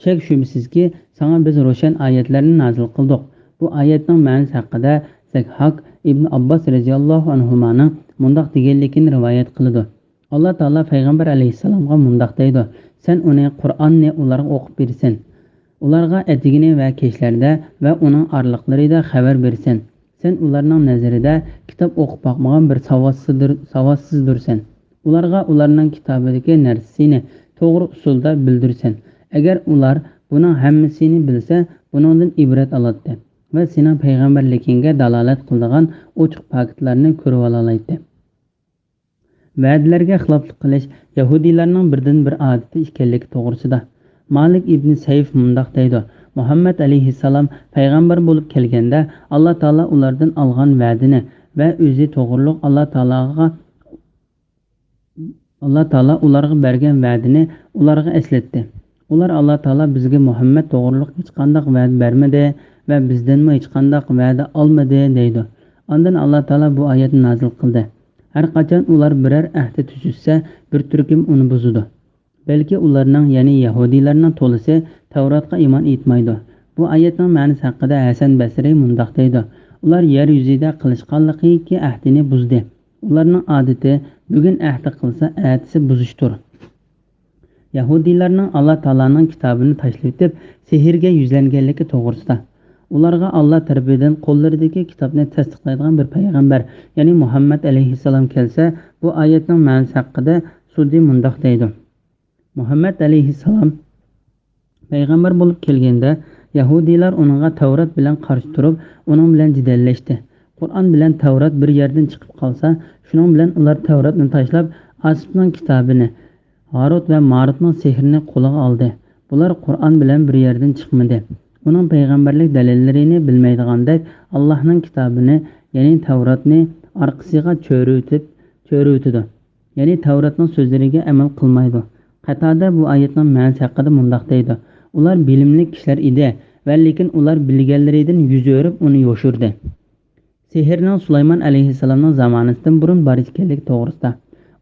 شەك-شۈبھىسىزكى، ساڭا بىز روشەن ئايەتلەرنى نازىل قىلدۇق. بۇ ئايەتنىڭ مەنىسى ھەققىدە زەھھاك ئىبن ئابباس رەزىياللاھۇ ئەنھۇمانىڭ مۇنداق دېگەنلىكىنى رىۋايەت قىلىدۇ. ئاللا تائالا پەيغەمبەر ئەلەيھىسسالامغا مۇنداق دەيدۇ: سەن ئۇنى، قۇرئاننى ئۇلارغا ئوقۇپ بېرىسەن. ئۇلارغا ئەتىگىنى ۋە كەچلەردە ۋە ئۇنىڭ ئارىلىقلىرىدا خەۋەر بېرىسەن. سەن ئۇلارنىڭ نەزىرىدە كىتاب ئوقۇپ باقمىغان بىر ساۋاتسىزدۇر-، ساۋاتسىزدۇرسەن. ئۇلارغا ئۇلارنىڭ كىتابىدىكى نەرسىنى توغرا ئۇسۇلدا بىلدۈرسەن. ئەگەر ئۇلار بۇنىڭ ھەممىسىنى بىلسە، بۇنىڭدىن ئىبرەت ئالاتتى ۋە سېنىڭ پەيغەمبەرلىكىڭگە دالالەت قىلىدىغان ئوچۇق پاكىتلارنى كۆرۈۋالالايتتى. ۋەدىلەرگە خىلاپلىق قىلىش يەھۇدىيلارنىڭ بىردىنبىر ئادىتى ئىكەنلىكى توغرىسىدا. مالىك ئىبنى سەيف مۇنداق دەيدۇ: مۇھەممەد ئەلەيھىسسالام پەيغەمبەر بولۇپ كەلگەندە، ئاللا تائالا ئۇلاردىن ئالغان ۋەدىنى ۋە ئۆزى توغرۇلۇق ئاللا تائالاغا، ئاللا تائالا ئۇلارغا بەرگەن ۋەدىنى ئۇلارغا ئەسلەتتى. ئۇلار: «ئاللا تائالا بىزگە مۇھەممەد توغرۇلۇق ھېچقانداق ۋەدە بەرمىدى ۋە بىزدىنمۇ ھېچقانداق ۋەدە ئالمىدى» دەيدۇ. ئاندىن ئاللا تائالا بۇ ئايەتنى نازىل قىلدى: ھەر قاچان ئۇلار بىرەر ئەھدى تۈزۈشسە، بىر تۈركۈم ئۇنى بۇزىدۇ. بەلكى ئۇلارنىڭ، يەنى يەھۇدىيلارنىڭ تولىسى تەۋراتقا ئىمان ئېيتمايدۇ. بۇ ئايەتنىڭ مەنىسى ھەققىدە ھەسەن بەسرى مۇنداق دەيدۇ: ئۇلار يەر يۈزىدە قىلىشقانلىقىكى ئەھدىنى بۇزدى. ئۇلارنىڭ ئادىتى، بۈگۈن ئەھدى قىلسا، ئەتىسى بۇزۇشتۇر. يەھۇدىيلارنىڭ ئاللا تائالانىڭ كىتابىنى تاشلىۋېتىپ، سېھىرگە يۈزلەنگەنلىكى توغرىسىدا. ئۇلارغا ئاللا تەرىپىدىن قوللىرىدىكى كىتابنى تەستىقلايدىغان بىر پەيغەمبەر، يەنى مۇھەممەد ئەلەيھىسسالام كەلسە، بۇ ئايەتنىڭ مەنىسى ھەققىدە سۇدى مۇنداق دەيدۇ: مۇھەممەد ئەلەيھىسسالام پەيغەمبەر بولۇپ كەلگەندە، يەھۇدىيلار ئۇنىڭغا تەۋرات بىلەن قارشى تۇرۇپ، ئۇنىڭ بىلەن جېدەللەشتى. قۇرئان بىلەن تەۋرات بىر يەردىن چىقىپ قالسا، شۇنىڭ بىلەن ئۇلار تەۋراتنى تاشلاپ، ئاسىپنىڭ كىتابىنى، ھاروت ۋە ماروتنىڭ سېھرىنى قولىغا ئالدى. بۇلار قۇرئان بىلەن بىر يەردىن چىقمىدى. ئۇنىڭ پەيغەمبەرلىك دەلىللىرىنى بىلمەيدىغاندەك، ئاللاھنىڭ كىتابىنى، يەنى تەۋراتنى ئارقىسىغا چۆرۈۋېتىپ، چۆرۈۋېتىدۇ. يەنى تەۋراتنىڭ سۆزلىرىگە ئەمەل قىلمايدۇ. قەتادە بۇ ئايەتنىڭ مەنىسى ھەققىدە مۇنداق دەيدۇ: ئۇلار بىلىملىك كىشىلەر ئىدى ۋە لېكىن ئۇلار بىلگەنلىرىدىن يۈز ئۆرۈپ، ئۇنى يوشۇردى. سېھىرنىڭ سۇلايمان ئەلەيھىسسالامنىڭ زامانىسىدىن بۇرۇن بار ئىكەنلىكى توغرىسىدا.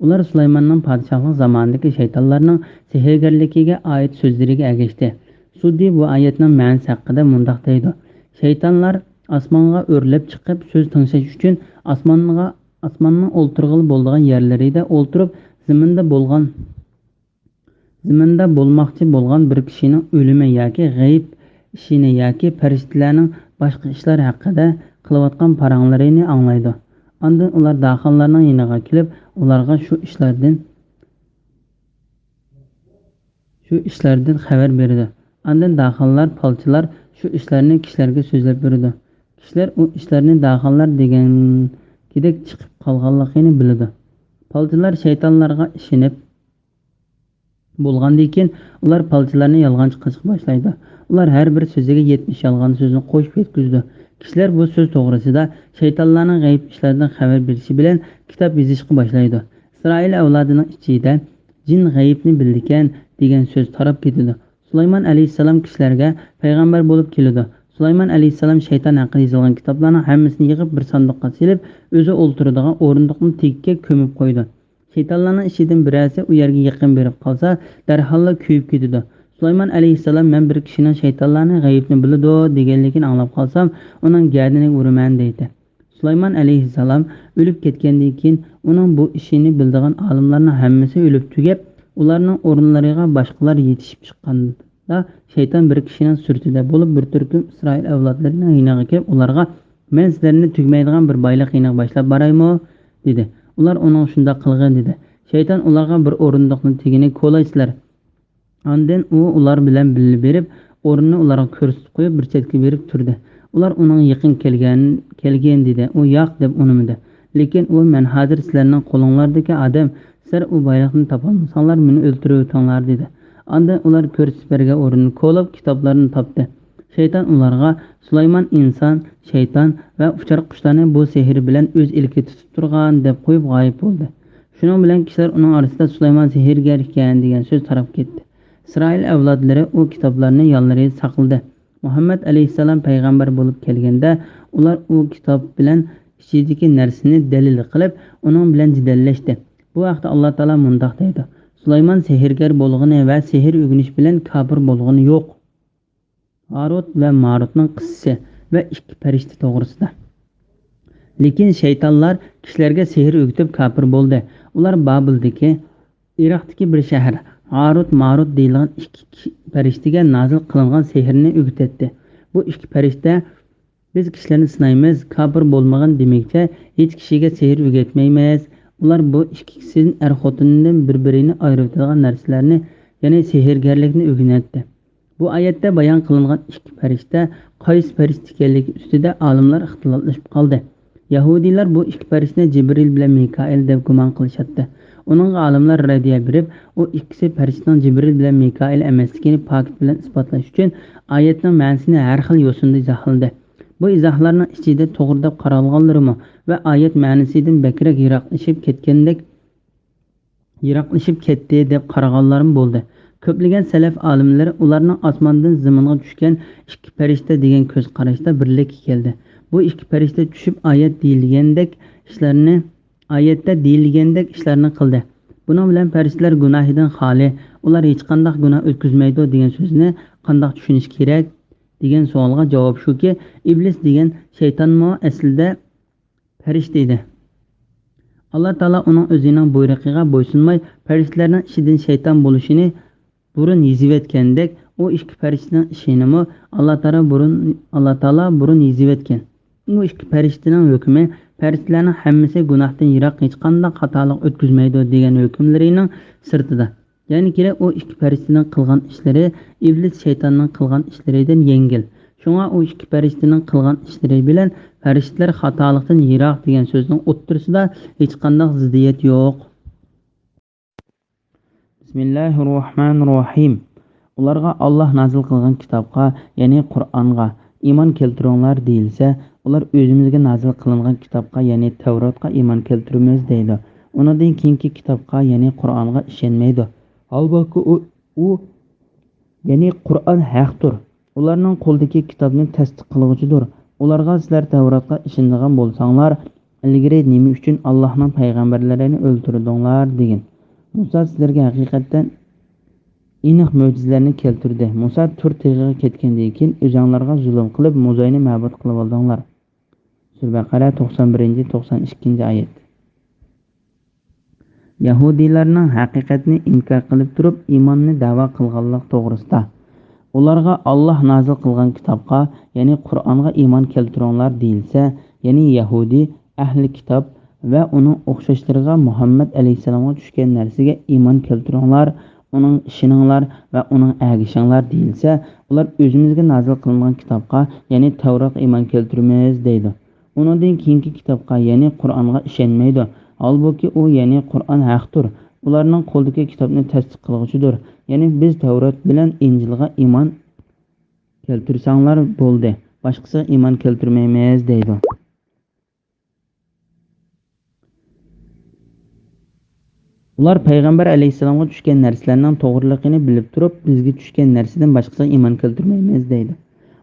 ئۇلار سۇلايماننىڭ پادىشاھلىق زامانىدىكى شەيتانلارنىڭ سېھىرگەرلىكىگە ئائىت سۆزلىرىگە ئەگەشتى. سۇددى بۇ ئايەتنىڭ مەنىسى ھەققىدە مۇنداق دەيدۇ: شەيتانلار ئاسمانغا ئۆرلەپ چىقىپ سۆز تىڭشاش ئۈچۈن ئاسمانغا، ئاسماننىڭ ئولتۇرغىلى بولىدىغان يەرلىرىدە ئولتۇرۇپ، زېمىندا بولغان زېمىندا بولماقچى بولغان بىر كىشىنىڭ ئۆلۈمى ياكى غەيىب ئىشىنى ياكى پەرىشتىلەرنىڭ باشقا ئىشلار ھەققىدە قىلىۋاتقان پاراڭلىرىنى ئاڭلايدۇ. ئاندىن ئۇلار داخانلارنىڭ يېنىغا كېلىپ، ئۇلارغا شۇ ئىشلاردىن، شۇ ئىشلاردىن خەۋەر بېرىدۇ. ئاندىن داخانلار، پالچىلار شۇ ئىشلارنى كىشىلەرگە سۆزلەپ بېرىدۇ. كىشىلەر ئۇ ئىشلارنى داخانلار دېگەنكىدەك چىقىپ قالغانلىقىنى بىلىدۇ. پالچىلار شەيتانلارغا ئىشىنىپ، بولغاندىن كېيىن، ئۇلار پالچىلارنى يالغانچى قىلىشقا باشلايدۇ. ئۇلار ھەر بىر سۆزىگە يەتمىش يالغان سۆزنى قوشۇپ يەتكۈزىدۇ. كىشىلەر بۇ سۆز توغرىسىدا شەيتانلارنىڭ غەيىب ئىشلاردىن خەۋەر بېرىشى بىلەن كىتاب يېزىشقا باشلايدۇ. ئىسرائىل ئەۋلادىنىڭ ئىچىدە «جىن غەيىبنى بىلىدىكەن» دېگەن سۆز تاراپ كېتىدۇ. سۇلايمان ئەلەيھىسسالام كىشىلەرگە پەيغەمبەر بولۇپ كېلىدۇ. سۇلايمان ئەلەيھىسسالام شەيتان ھەققىدە يېزىلغان كىتابلارنىڭ ھەممىسىنى يىغىپ، بىر ساندۇققا سېلىپ، ئۆزى ئولتۇرىدىغان ئورۇندۇقنىڭ تېگىگە كۆمۈپ قويىدۇ. شەيتانلارنىڭ ئىچىدىن بىرەرسى ئۇ يەرگە يېقىن بېرىپ قالسا، دەرھاللا كۆيۈپ كېتىدۇ. سۇلايمان ئەلەيھىسسالام: «مەن بىر كىشىنىڭ شەيتانلارنىڭ غەيىبنى بىلىدۇ دېگەنلىكىنى ئاڭلاپ قالسام، ئۇنىڭ گەدىنىگە ئۇرىمەن» دەيتتى. سۇلايمان ئەلەيھىسسالام ئۆلۈپ كەتكەندىن كېيىن، ئۇنىڭ بۇ ئىشىنى بىلىدىغان ئالىملارنىڭ ھەممىسى ئۆلۈپ تۈگەپ، ئۇلارنىڭ ئورۇنلىرىغا باشقىلار يېتىشىپ چىققاندا، شەيتان بىر كىشىنىڭ سۈرىتىدە بولۇپ، بىر تۈركۈم ئىسرائىل ئەۋلادلىرىنىڭ يېنىغا كېلىپ، ئۇلارغا: «مەن سىلەرنى تۈگىمەيدىغان بىر بايلىق يېنىغا باشلاپ بارايمۇ؟» دېدى. ئۇلار ئۇنىڭغا شۇنداق قىلغىن دېدى. شەيتان ئۇلارغا: «بىر ئورۇندۇقنىڭ تېگىنى كولايسىلەر.» ئاندىن ئۇ ئۇلار بىلەن بىللە بېرىپ، ئورۇننى ئۇلارغا كۆرسىتىپ قويۇپ، بىر چەتكە بېرىپ تۇردى. ئۇلار ئۇنىڭ يېقىن كەلگەن، كەلگىن دېدى. ئۇ ياق دەپ ئۇنىمىدى. لېكىن ئۇ: «مەن ھازىر سىلەرنىڭ قولۇڭلاردىكى ئادەم، سىلەر ئۇ بايلىقنى تاپالمىساڭلار، مېنى ئۆلتۈرۈۋېتىڭلار» دېدى. ئاندىن ئۇلار كۆرسىتىپ بەرگەن ئورۇننى كولاپ، كىتابلارنى تاپتى. شەيتان ئۇلارغا: «سۇلايمان ئىنسان، شەيتان ۋە ئۇچار قۇشلارنى بۇ سېھرى بىلەن ئۆز ئىلكىدە تۇتۇپ تۇرغان» دەپ قويۇپ غايىب بولدى. شۇنىڭ بىلەن كىشىلەر ئۇنىڭ ئارىسىدا «سۇلايمان سېھىرگەر ئىكەن» دېگەن سۆز تاراپ كەتتى. ئىسرائىل ئەۋلادلىرى ئۇ كىتابلارنى يانلىرىدا ساقلىدى. مۇھەممەد ئەلەيھىسسالام پەيغەمبەر بولۇپ كەلگەندە، ئۇلار ئۇ كىتاب بىلەن ئىچىدىكى نەرسىنى دەلىل قىلىپ، ئۇنىڭ بىلەن جېدەللەشتى. بۇ ھەقتە ئاللا تائالا مۇنداق دەيدۇ: «سۇلايمان سېھىرگەر بولغىنى ۋە سېھىر ئۆگىنىش بىلەن كاپىر بولغىنى يوق.» ھاروت ۋە ماروتنىڭ قىسسىسى ۋە ئىككى پەرىشتە توغرىسىدا. لېكىن شەيتانلار كىشىلەرگە سېھىر ئۆگىتىپ كاپىر بولدى. ئۇلار بابىلدىكى، ئىراقتىكى بىر شەھەر، ھاروت ماروت دېيىلغان ئىككى كى-، پەرىشتىگە نازىل قىلىنغان سېھىرنى ئۆگىتەتتى. بۇ ئىككى پەرىشتە: «بىز كىشىلەرنى سىنايمىز، كاپىر بولمىغىن» دېمىگىچە ھېچ كىشىگە سېھىر ئۆگەتمەيمىز. ئۇلار بۇ ئىككىسىدىن ئەر-خوتۇندىن بىر-بىرىنى ئايرىۋېتىدىغان نەرسىلەرنى، يەنى سېھىرگەرلىكنى ئۆگىنەتتى. بۇ ئايەتتە بايان قىلىنغان ئىككى پەرىشتە قايسى پەرىشتە ئىكەنلىكى ئۈستىدە ئالىملار ئىختىلاپلىشىپ قالدى. يەھۇدىيلار بۇ ئىككى پەرىشتىنى جىبرىل بىلەن مىكائىل دەپ گۇمان قىلىشاتتى. ئۇنىڭغا ئالىملار رەددىيە بېرىپ، ئۇ ئىككىسى پەرىشتىنىڭ جىبرىل بىلەن مىكائىل ئەمەسلىكىنى پاكىت بىلەن ئىسپاتلاش ئۈچۈن ئايەتنىڭ مەنىسىنى ھەر خىل يوسۇندا ئىزاھلىدى. بۇ ئىزاھلارنىڭ ئىچىدە توغرا دەپ قارالغانلىرىمۇ ۋە ئايەت مەنىسىدىن بەكرەك يىراقلىشىپ كەتكەندەك يىراقلىشىپ كەتتى دەپ قارىغانلارمۇ بولدى. كۆپلىگەن سەلەف ئالىملىرى ئۇلارنىڭ ئاسماندىن زېمىنغا چۈشكەن ئىككى پەرىشتە دېگەن كۆز قاراشتا بىرلىككە كەلدى. بۇ ئىككى پەرىشتە چۈشۈپ ئايەت دېيىلگەندەك ئىشلارنى، ئايەتتە دېيىلگەندەك ئىشلارنى قىلدى. بۇنىڭ بىلەن پەرىشتىلەر گۇناھىدىن خالىي، ئۇلار ھېچقانداق گۇناھ ئۆتكۈزمەيدۇ دېگەن سۆزنى قانداق چۈشىنىش كېرەك دېگەن سوئالغا جاۋاب شۇكى، ئىبلىس دېگەن شەيتانمۇ ئەسلىدە پەرىشتە ئىدى. ئاللا تائالا ئۇنىڭ ئۆزىنىڭ بۇيرۇقىغا بويسۇنماي، پەرىشتىلەرنىڭ ئىچىدىن شەيتان بولۇشىنى بۇرۇن يېزىۋەتكەندەك، ئۇ ئىككى پەرىشتىنىڭ ئىشىنىمۇ ئاللا تائالا بۇرۇن، ئاللا تائالا بۇرۇن يېزىۋەتكەن. ئۇ ئىككى پەرىشتىنىڭ ھۆكمى پەرىشتىلەرنىڭ ھەممىسى گۇناھتىن يىراق، ھېچقانداق خاتالىق ئۆتكۈزمەيدۇ دېگەن ھۆكۈملىرىنىڭ سىرتىدا. يەنى كېرەك، ئۇ ئىككى پەرىشتىنىڭ قىلغان ئىشلىرى ئىبلىس شەيتاننىڭ قىلغان ئىشلىرىدىن يەڭگىل. شۇڭا ئۇ ئىككى پەرىشتىنىڭ قىلغان ئىشلىرى بىلەن پەرىشتىلەر خاتالىقتىن يىراق دېگەن سۆزنىڭ ئوتتۇرىسىدا ھېچقانداق زىددىيەت يوق. بىسمىللاھىررەھمانىررەھىم. ئۇلارغا ئاللاھ نازىل قىلغان كىتابقا، يەنى قۇرئانغا ئىمان كەلتۈرۈڭلار دېيىلسە، ئۇلار ئۆزىمىزگە نازىل قىلىنغان كىتابقا، يەنى تەۋراتقا ئىمان كەلتۈرىمىز دەيدۇ. ئۇنىڭدىن كېيىنكى كىتابقا، يەنى قۇرئانغا ئىشەنمەيدۇ. ھالبۇكى، ئۇ، ئۇ، يەنى قۇرئان ھەقتۇر. ئۇلارنىڭ قولىدىكى كىتابنى تەستىق قىلغۇچىدۇر. ئۇلارغا سىلەر تەۋراتقا ئىشىنىدىغان بولساڭلار، ئىلگىرى نېمە ئۈچۈن ئاللاھنىڭ پەيغەمبەرلىرىنى ئۆلتۈردۈڭلار؟ دېگىن. مۇسا سىلەرگە ھەقىقەتەن ئېنىق مۆجىزىلەرنى كەلتۈردى. مۇسا تۇر تېغىغا كەتكەندىن كېيىن ئۆزۈڭلارغا زۇلۇم قىلىپ، مۇزاينى مەبۇد قىلىۋالدىڭلار. سۈرە بەقەرە، توقسان بىرىنچى، توقسان ئىككىنچى ئايەت. يەھۇدىيلارنىڭ ھەقىقەتنى ئىنكار قىلىپ تۇرۇپ، ئىماننى دەۋا قىلغانلىق توغرىسىدا. ئۇلارغا ئاللاھ نازىل قىلغان كىتابقا، يەنى قۇرئانغا ئىمان كەلتۈرۈڭلار دېيىلسە، يەنى يەھۇدىي، ئەھلى كىتاب ۋە ئۇنىڭ ئوخشاشلىرىغا مۇھەممەد ئەلەيھىسسالامغا چۈشكەن نەرسىگە ئىمان كەلتۈرۈڭلار، ئۇنىڭغا ئىشىنىڭلار ۋە ئۇنىڭغا ئەگىشىڭلار دېيىلسە، ئۇلار ئۆزىمىزگە نازىل قىلىنغان كىتابقا، يەنى تەۋراتقا ئىمان كەلتۈرىمىز دەيدۇ. ئۇنىڭدىن كېيىنكى كىتابقا، يەنى قۇرئانغا ئىشەنمەيدۇ. ھالبۇكى، ئۇ، يەنى قۇرئان ھەقتۇر. ئۇلارنىڭ قولىدىكى كىتابنى تەستىق قىلغۇچىدۇر. يەنى، «بىز تەۋرات بىلەن ئىنجىلغا ئىمان كەلتۈرسەڭلار بولدى، باشقىسىغا ئىمان كەلتۈرمەيمىز» دەيدۇ. ئۇلار پەيغەمبەر ئەلەيھىسسالامغا چۈشكەن نەرسىلەرنىڭ توغرىلىقىنى بىلىپ تۇرۇپ، بىزگە چۈشكەن نەرسىدىن باشقىسىغا ئىمان كەلتۈرمەيمىز دەيدۇ.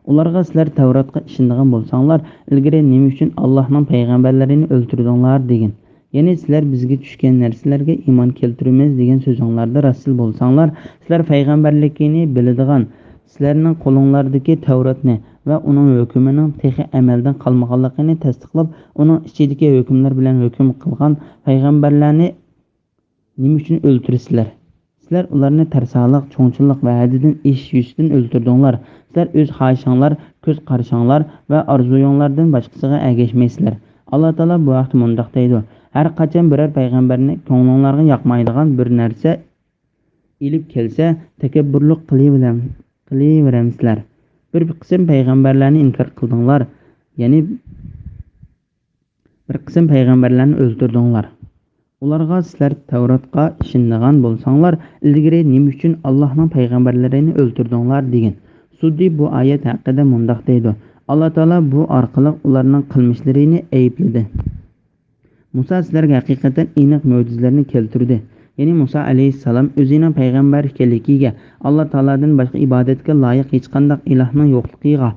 ئۇلارغا، «سىلەر تەۋراتقا ئىشىنىدىغان بولساڭلار، ئىلگىرى نېمە ئۈچۈن ئاللاھنىڭ پەيغەمبەرلىرىنى ئۆلتۈردۈڭلار؟» دېگىن. يەنى، «سىلەر بىزگە چۈشكەن نەرسىلەرگە ئىمان كەلتۈرىمىز» دېگەن سۆزۈڭلاردا راستچىل بولساڭلار، سىلەر پەيغەمبەرلىكىنى بىلىدىغان، سىلەرنىڭ قولۇڭلاردىكى تەۋراتنى ۋە ئۇنىڭ ھۆكمىنىڭ تېخى ئەمەلدىن قالمىغانلىقىنى تەستىقلاپ، ئۇنىڭ ئىچىدىكى ھۆكۈملەر بىلەن ھۆكۈم قىلغان پەيغەمبەرلەرنى نېمە ئۈچۈن ئۆلتۈرىسىلەر؟ سىلەر ئۇلارنى تەرسالىق، چوڭچىلىق ۋە ھەددىدىن ئېشىش يۈزىسىدىن ئۆلتۈردۈڭلار. سىلەر ئۆز خاھىشىڭلار، كۆز قارىشىڭلار ۋە ئارزۇيۇڭلاردىن باشقىسىغا ئەگەشمەيسىلەر. ئاللا تائالا بۇ ھەقتە مۇنداق دەيدۇ: «ھەر قاچان بىرەر پەيغەمبەرنى كۆڭلۈڭلارغا ياقمايدىغان بىر نەرسە ئېلىپ كەلسە، تەكەببۇرلۇق قىلىۋېرەم-، قىلىۋېرەمسىلەر؟ بىر قىسىم پەيغەمبەرلەرنى ئىنكار قىلدىڭلار، يەنى بىر قىسىم پەيغەمبەرلەرنى ئۆلتۈردۈڭلار. ئۇلارغا، سىلەر تەۋراتقا ئىشىنىدىغان بولساڭلار، ئىلگىرى نېمە ئۈچۈن ئاللاھنىڭ پەيغەمبەرلىرىنى ئۆلتۈردۈڭلار؟» دېگىن. سۇددى بۇ ئايەت ھەققىدە مۇنداق دەيدۇ: «ئاللا تائالا بۇ ئارقىلىق ئۇلارنىڭ قىلمىشلىرىنى ئەيىبلىدى. مۇسا سىلەرگە ھەقىقەتەن ئېنىق مۆجىزىلەرنى كەلتۈردى.» يەنى مۇسا ئەلەيھىسسالام ئۆزىنىڭ پەيغەمبەر ئىكەنلىكىگە، ئاللا تائالادىن باشقا ئىبادەتكە لايىق ھېچقانداق ئىلاھنىڭ يوقلۇقىغا،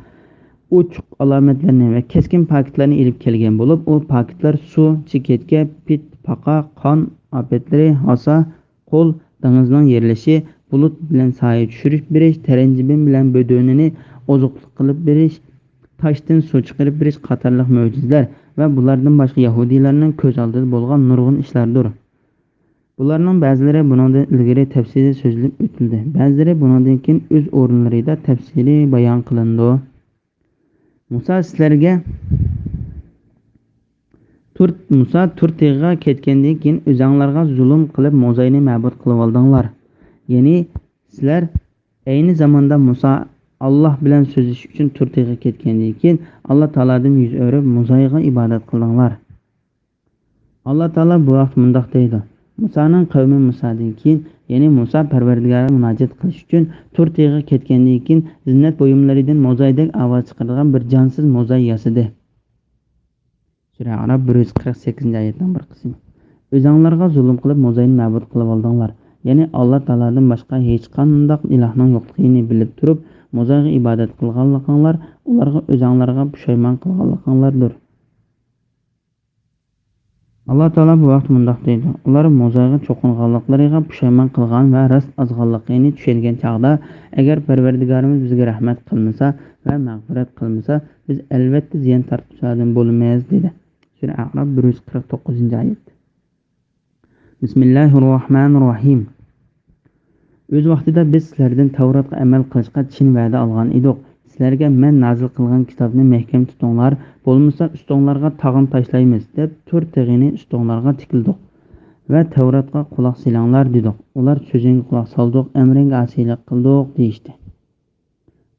ئوچۇق ئالامەتلەرنى ۋە كەسكىن پاكىتلارنى ئېلىپ كەلگەن بولۇپ، ئۇ پاكىتلار سۇ، چېكەتكە، پىت، پاقا، قان ئاپەتلىرى، ھاسا، قول، دېڭىزنىڭ يېرىلىشى، بۇلۇت بىلەن سايە چۈشۈرۈپ بېرىش، تەرەنجىبىن بىلەن بۆدۈنىنى ئوزۇقلۇق قىلىپ بېرىش، تاشتىن سۇ چىقىرىپ بېرىش قاتارلىق مۆجىزىلەر ۋە بۇلاردىن باشقا يەھۇدىيلارنىڭ كۆز ئالدىدا بولغان نۇرغۇن ئىشلاردۇر. بۇلارنىڭ بەزىلىرى بۇنىڭدىن ئىلگىرى تەپسىلىي سۆزلىنىپ ئۆتۈلدى، بەزىلىرى بۇنىڭدىن كېيىن ئۆز ئورۇنلىرىدا تەپسىلىي بايان قىلىنىدۇ. مۇسا سىلەرگە تۇر، مۇسا تۇر تېغىغا كەتكەندىن كېيىن ئۆزەڭلارغا زۇلۇم قىلىپ موزاينى مەبۇد قىلىۋالدىڭلار. يەنى سىلەر ئەينى زاماندا مۇسا ئاللا بىلەن سۆزلىشىش ئۈچۈن تۇر تېغىغا كەتكەندىن كېيىن ئاللا تائالادىن يۈز ئۆرۈپ موزايغا ئىبادەت قىلدىڭلار. ئاللا تائالا بۇ ھەقتە مۇنداق دەيدۇ: مۇسانىڭ قەۋمى مۇسادىن كېيىن، يەنى مۇسا پەرۋەردىگارىغا مۇناجات قىلىش ئۈچۈن تۇر تېغىغا كەتكەندىن كېيىن، زىننەت بۇيۇملىرىدىن موزايدەك ئاۋاز چىقىرىدىغان بىر جانسىز موزاي ياسىدى. سۈرە ئەئراپ بىر يۈز قىرىق سەككىزىنچى ئايەتنىڭ بىر قىسمى. ئۆزەڭلارغا زۇلۇم قىلىپ موزاينى مەبۇد قىلىۋالدىڭلار. يەنى ئاللا تائالادىن باشقا ھېچقانداق ئىلاھنىڭ يوقلۇقىنى بىلىپ تۇرۇپ، موزايغا ئىبادەت قىلغانلىقىڭلار، ئۇلارغا ئۆزەڭلارغا پۇشايمان قىلغانلىقىڭلاردۇر. ئاللا تائالا بۇ ھەقتە مۇنداق دەيدۇ: ئۇلار موزايغا چوقۇنغانلىقلىرىغا پۇشايمان قىلغان ۋە راست ئازغانلىقىنى چۈشەنگەن چاغدا، ئەگەر پەرۋەردىگارىمىز بىزگە رەھمەت قىلمىسا ۋە مەغپىرەت قىلمىسا، بىز ئەلۋەتتە زىيان تارتقۇچىلاردىن بولىمىز، دېدى. سۈرە ئەئراپ بىر يۈز قىرىق توققۇزىنچى ئايەت. بىسمىللاھىررەھمانىررەھىم. ئۆز ۋاقتىدا بىز سىلەردىن تەۋراتقا ئەمەل قىلىشقا چىن ۋەدە ئالغان ئىدۇق. سىلەرگە مەن نازىل قىلغان كىتابنى مەھكەم تۇتۇڭلار، بولمىسا ئۈستۈڭلارغا تاغنى تاشلايمىز، دەپ تۇر تېغىنى ئۈستۈڭلارغا تىكلىدۇق ۋە تەۋراتقا قۇلاق سېلىڭلار دېدۇق. ئۇلار سۆزۈڭگە قۇلاق سالدۇق، ئەمرىڭگە ئاسىيلىق قىلدۇق دېيىشتى.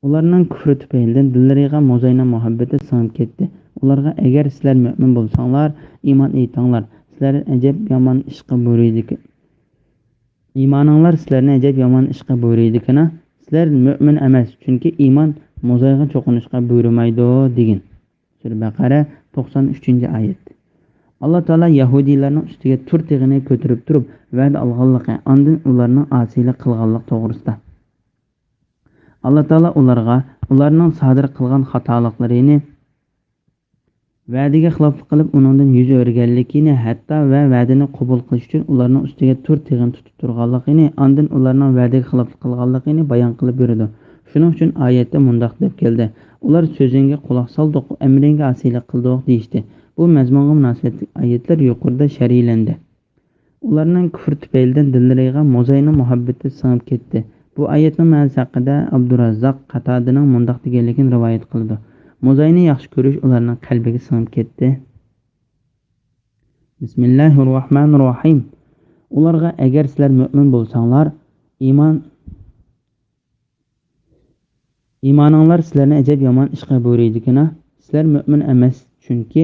ئۇلارنىڭ كۈفرى تۈپەيلىدىن دىللىرىغا موزاينىڭ مۇھەببىتى سىڭىپ كەتتى. ئۇلارغا، ئەگەر سىلەر مۆمىن بولساڭلار، ئىمان ئېيتىڭلار. سىلەرنى ئەجەب يامان ئىشقا بۇيرۇيدىكى-، ئىمانىڭلار سىلەرنى ئەجەب يامان ئىشقا بۇيرۇيدىكىنا؟ سىلەر مۆمىن ئەمەس، چۈنكى ئىمان موزايغا چوقۇنۇشقا بۇيرۇمايدۇ، دېگىن. سۈرە بەقەرە، توقسان ئۈچىنچى ئايەت. ئاللا تائالا يەھۇدىيلارنىڭ ئۈستىگە تۇر تېغىنى كۆتۈرۈپ تۇرۇپ، ۋەدە ئالغانلىقى، ئاندىن ئۇلارنىڭ ئاسىيلىق قىلغانلىقى توغرىسىدا. ئاللا تائالا ئۇلارغا ئۇلارنىڭ سادىر قىلغان خاتالىقلىرىنى، ۋەدىگە خىلاپلىق قىلىپ ئۇنىڭدىن يۈز ئۆرۈگەنلىكىنى، ھەتتا ۋە ۋەدىنى قوبۇل قىلىش ئۈچۈن ئۇلارنىڭ ئۈستىگە تۇر تېغىنى تۇتۇپ تۇرغانلىقىنى، ئاندىن ئۇلارنىڭ ۋەدىگە خىلاپلىق قىلغانلىقىنى بايان قىلىپ بېرىدۇ. شۇنىڭ ئۈچۈن ئايەتتە مۇنداق دەپ كەلدى: ئۇلار سۆزۈڭگە قۇلاق سالدۇق، ئەمرىڭگە ئاسىيلىق قىلدۇق دېيىشتى. بۇ مەزمۇنغا مۇناسىۋەتلىك ئايەتلەر يۇقىرىدا شەرھلەندى. ئۇلارنىڭ كۈفرى تۈپەيلىدىن دىللىرىغا موزاينىڭ مۇھەببىتى سىڭىپ كەتتى. بۇ ئايەتنىڭ مەنىسى ھەققىدە ئابدۇراززاق قاتادىنىڭ مۇنداق دېگەنلىكىنى رىۋايەت قىلىدۇ: موزاينى ياخشى كۆرۈش ئۇلارنىڭ قەلبىگە سىڭىپ كەتتى. بىسمىللاھىررەھمانىررەھىم. ئۇلارغا، ئەگەر سىلەر مۆمىن بولساڭلار، ئىمان، ئىمانىڭلار سىلەرنى ئەجەب يامان ئىشقا بۇيرۇيدىكىنا؟ سىلەر مۆمىن ئەمەس، چۈنكى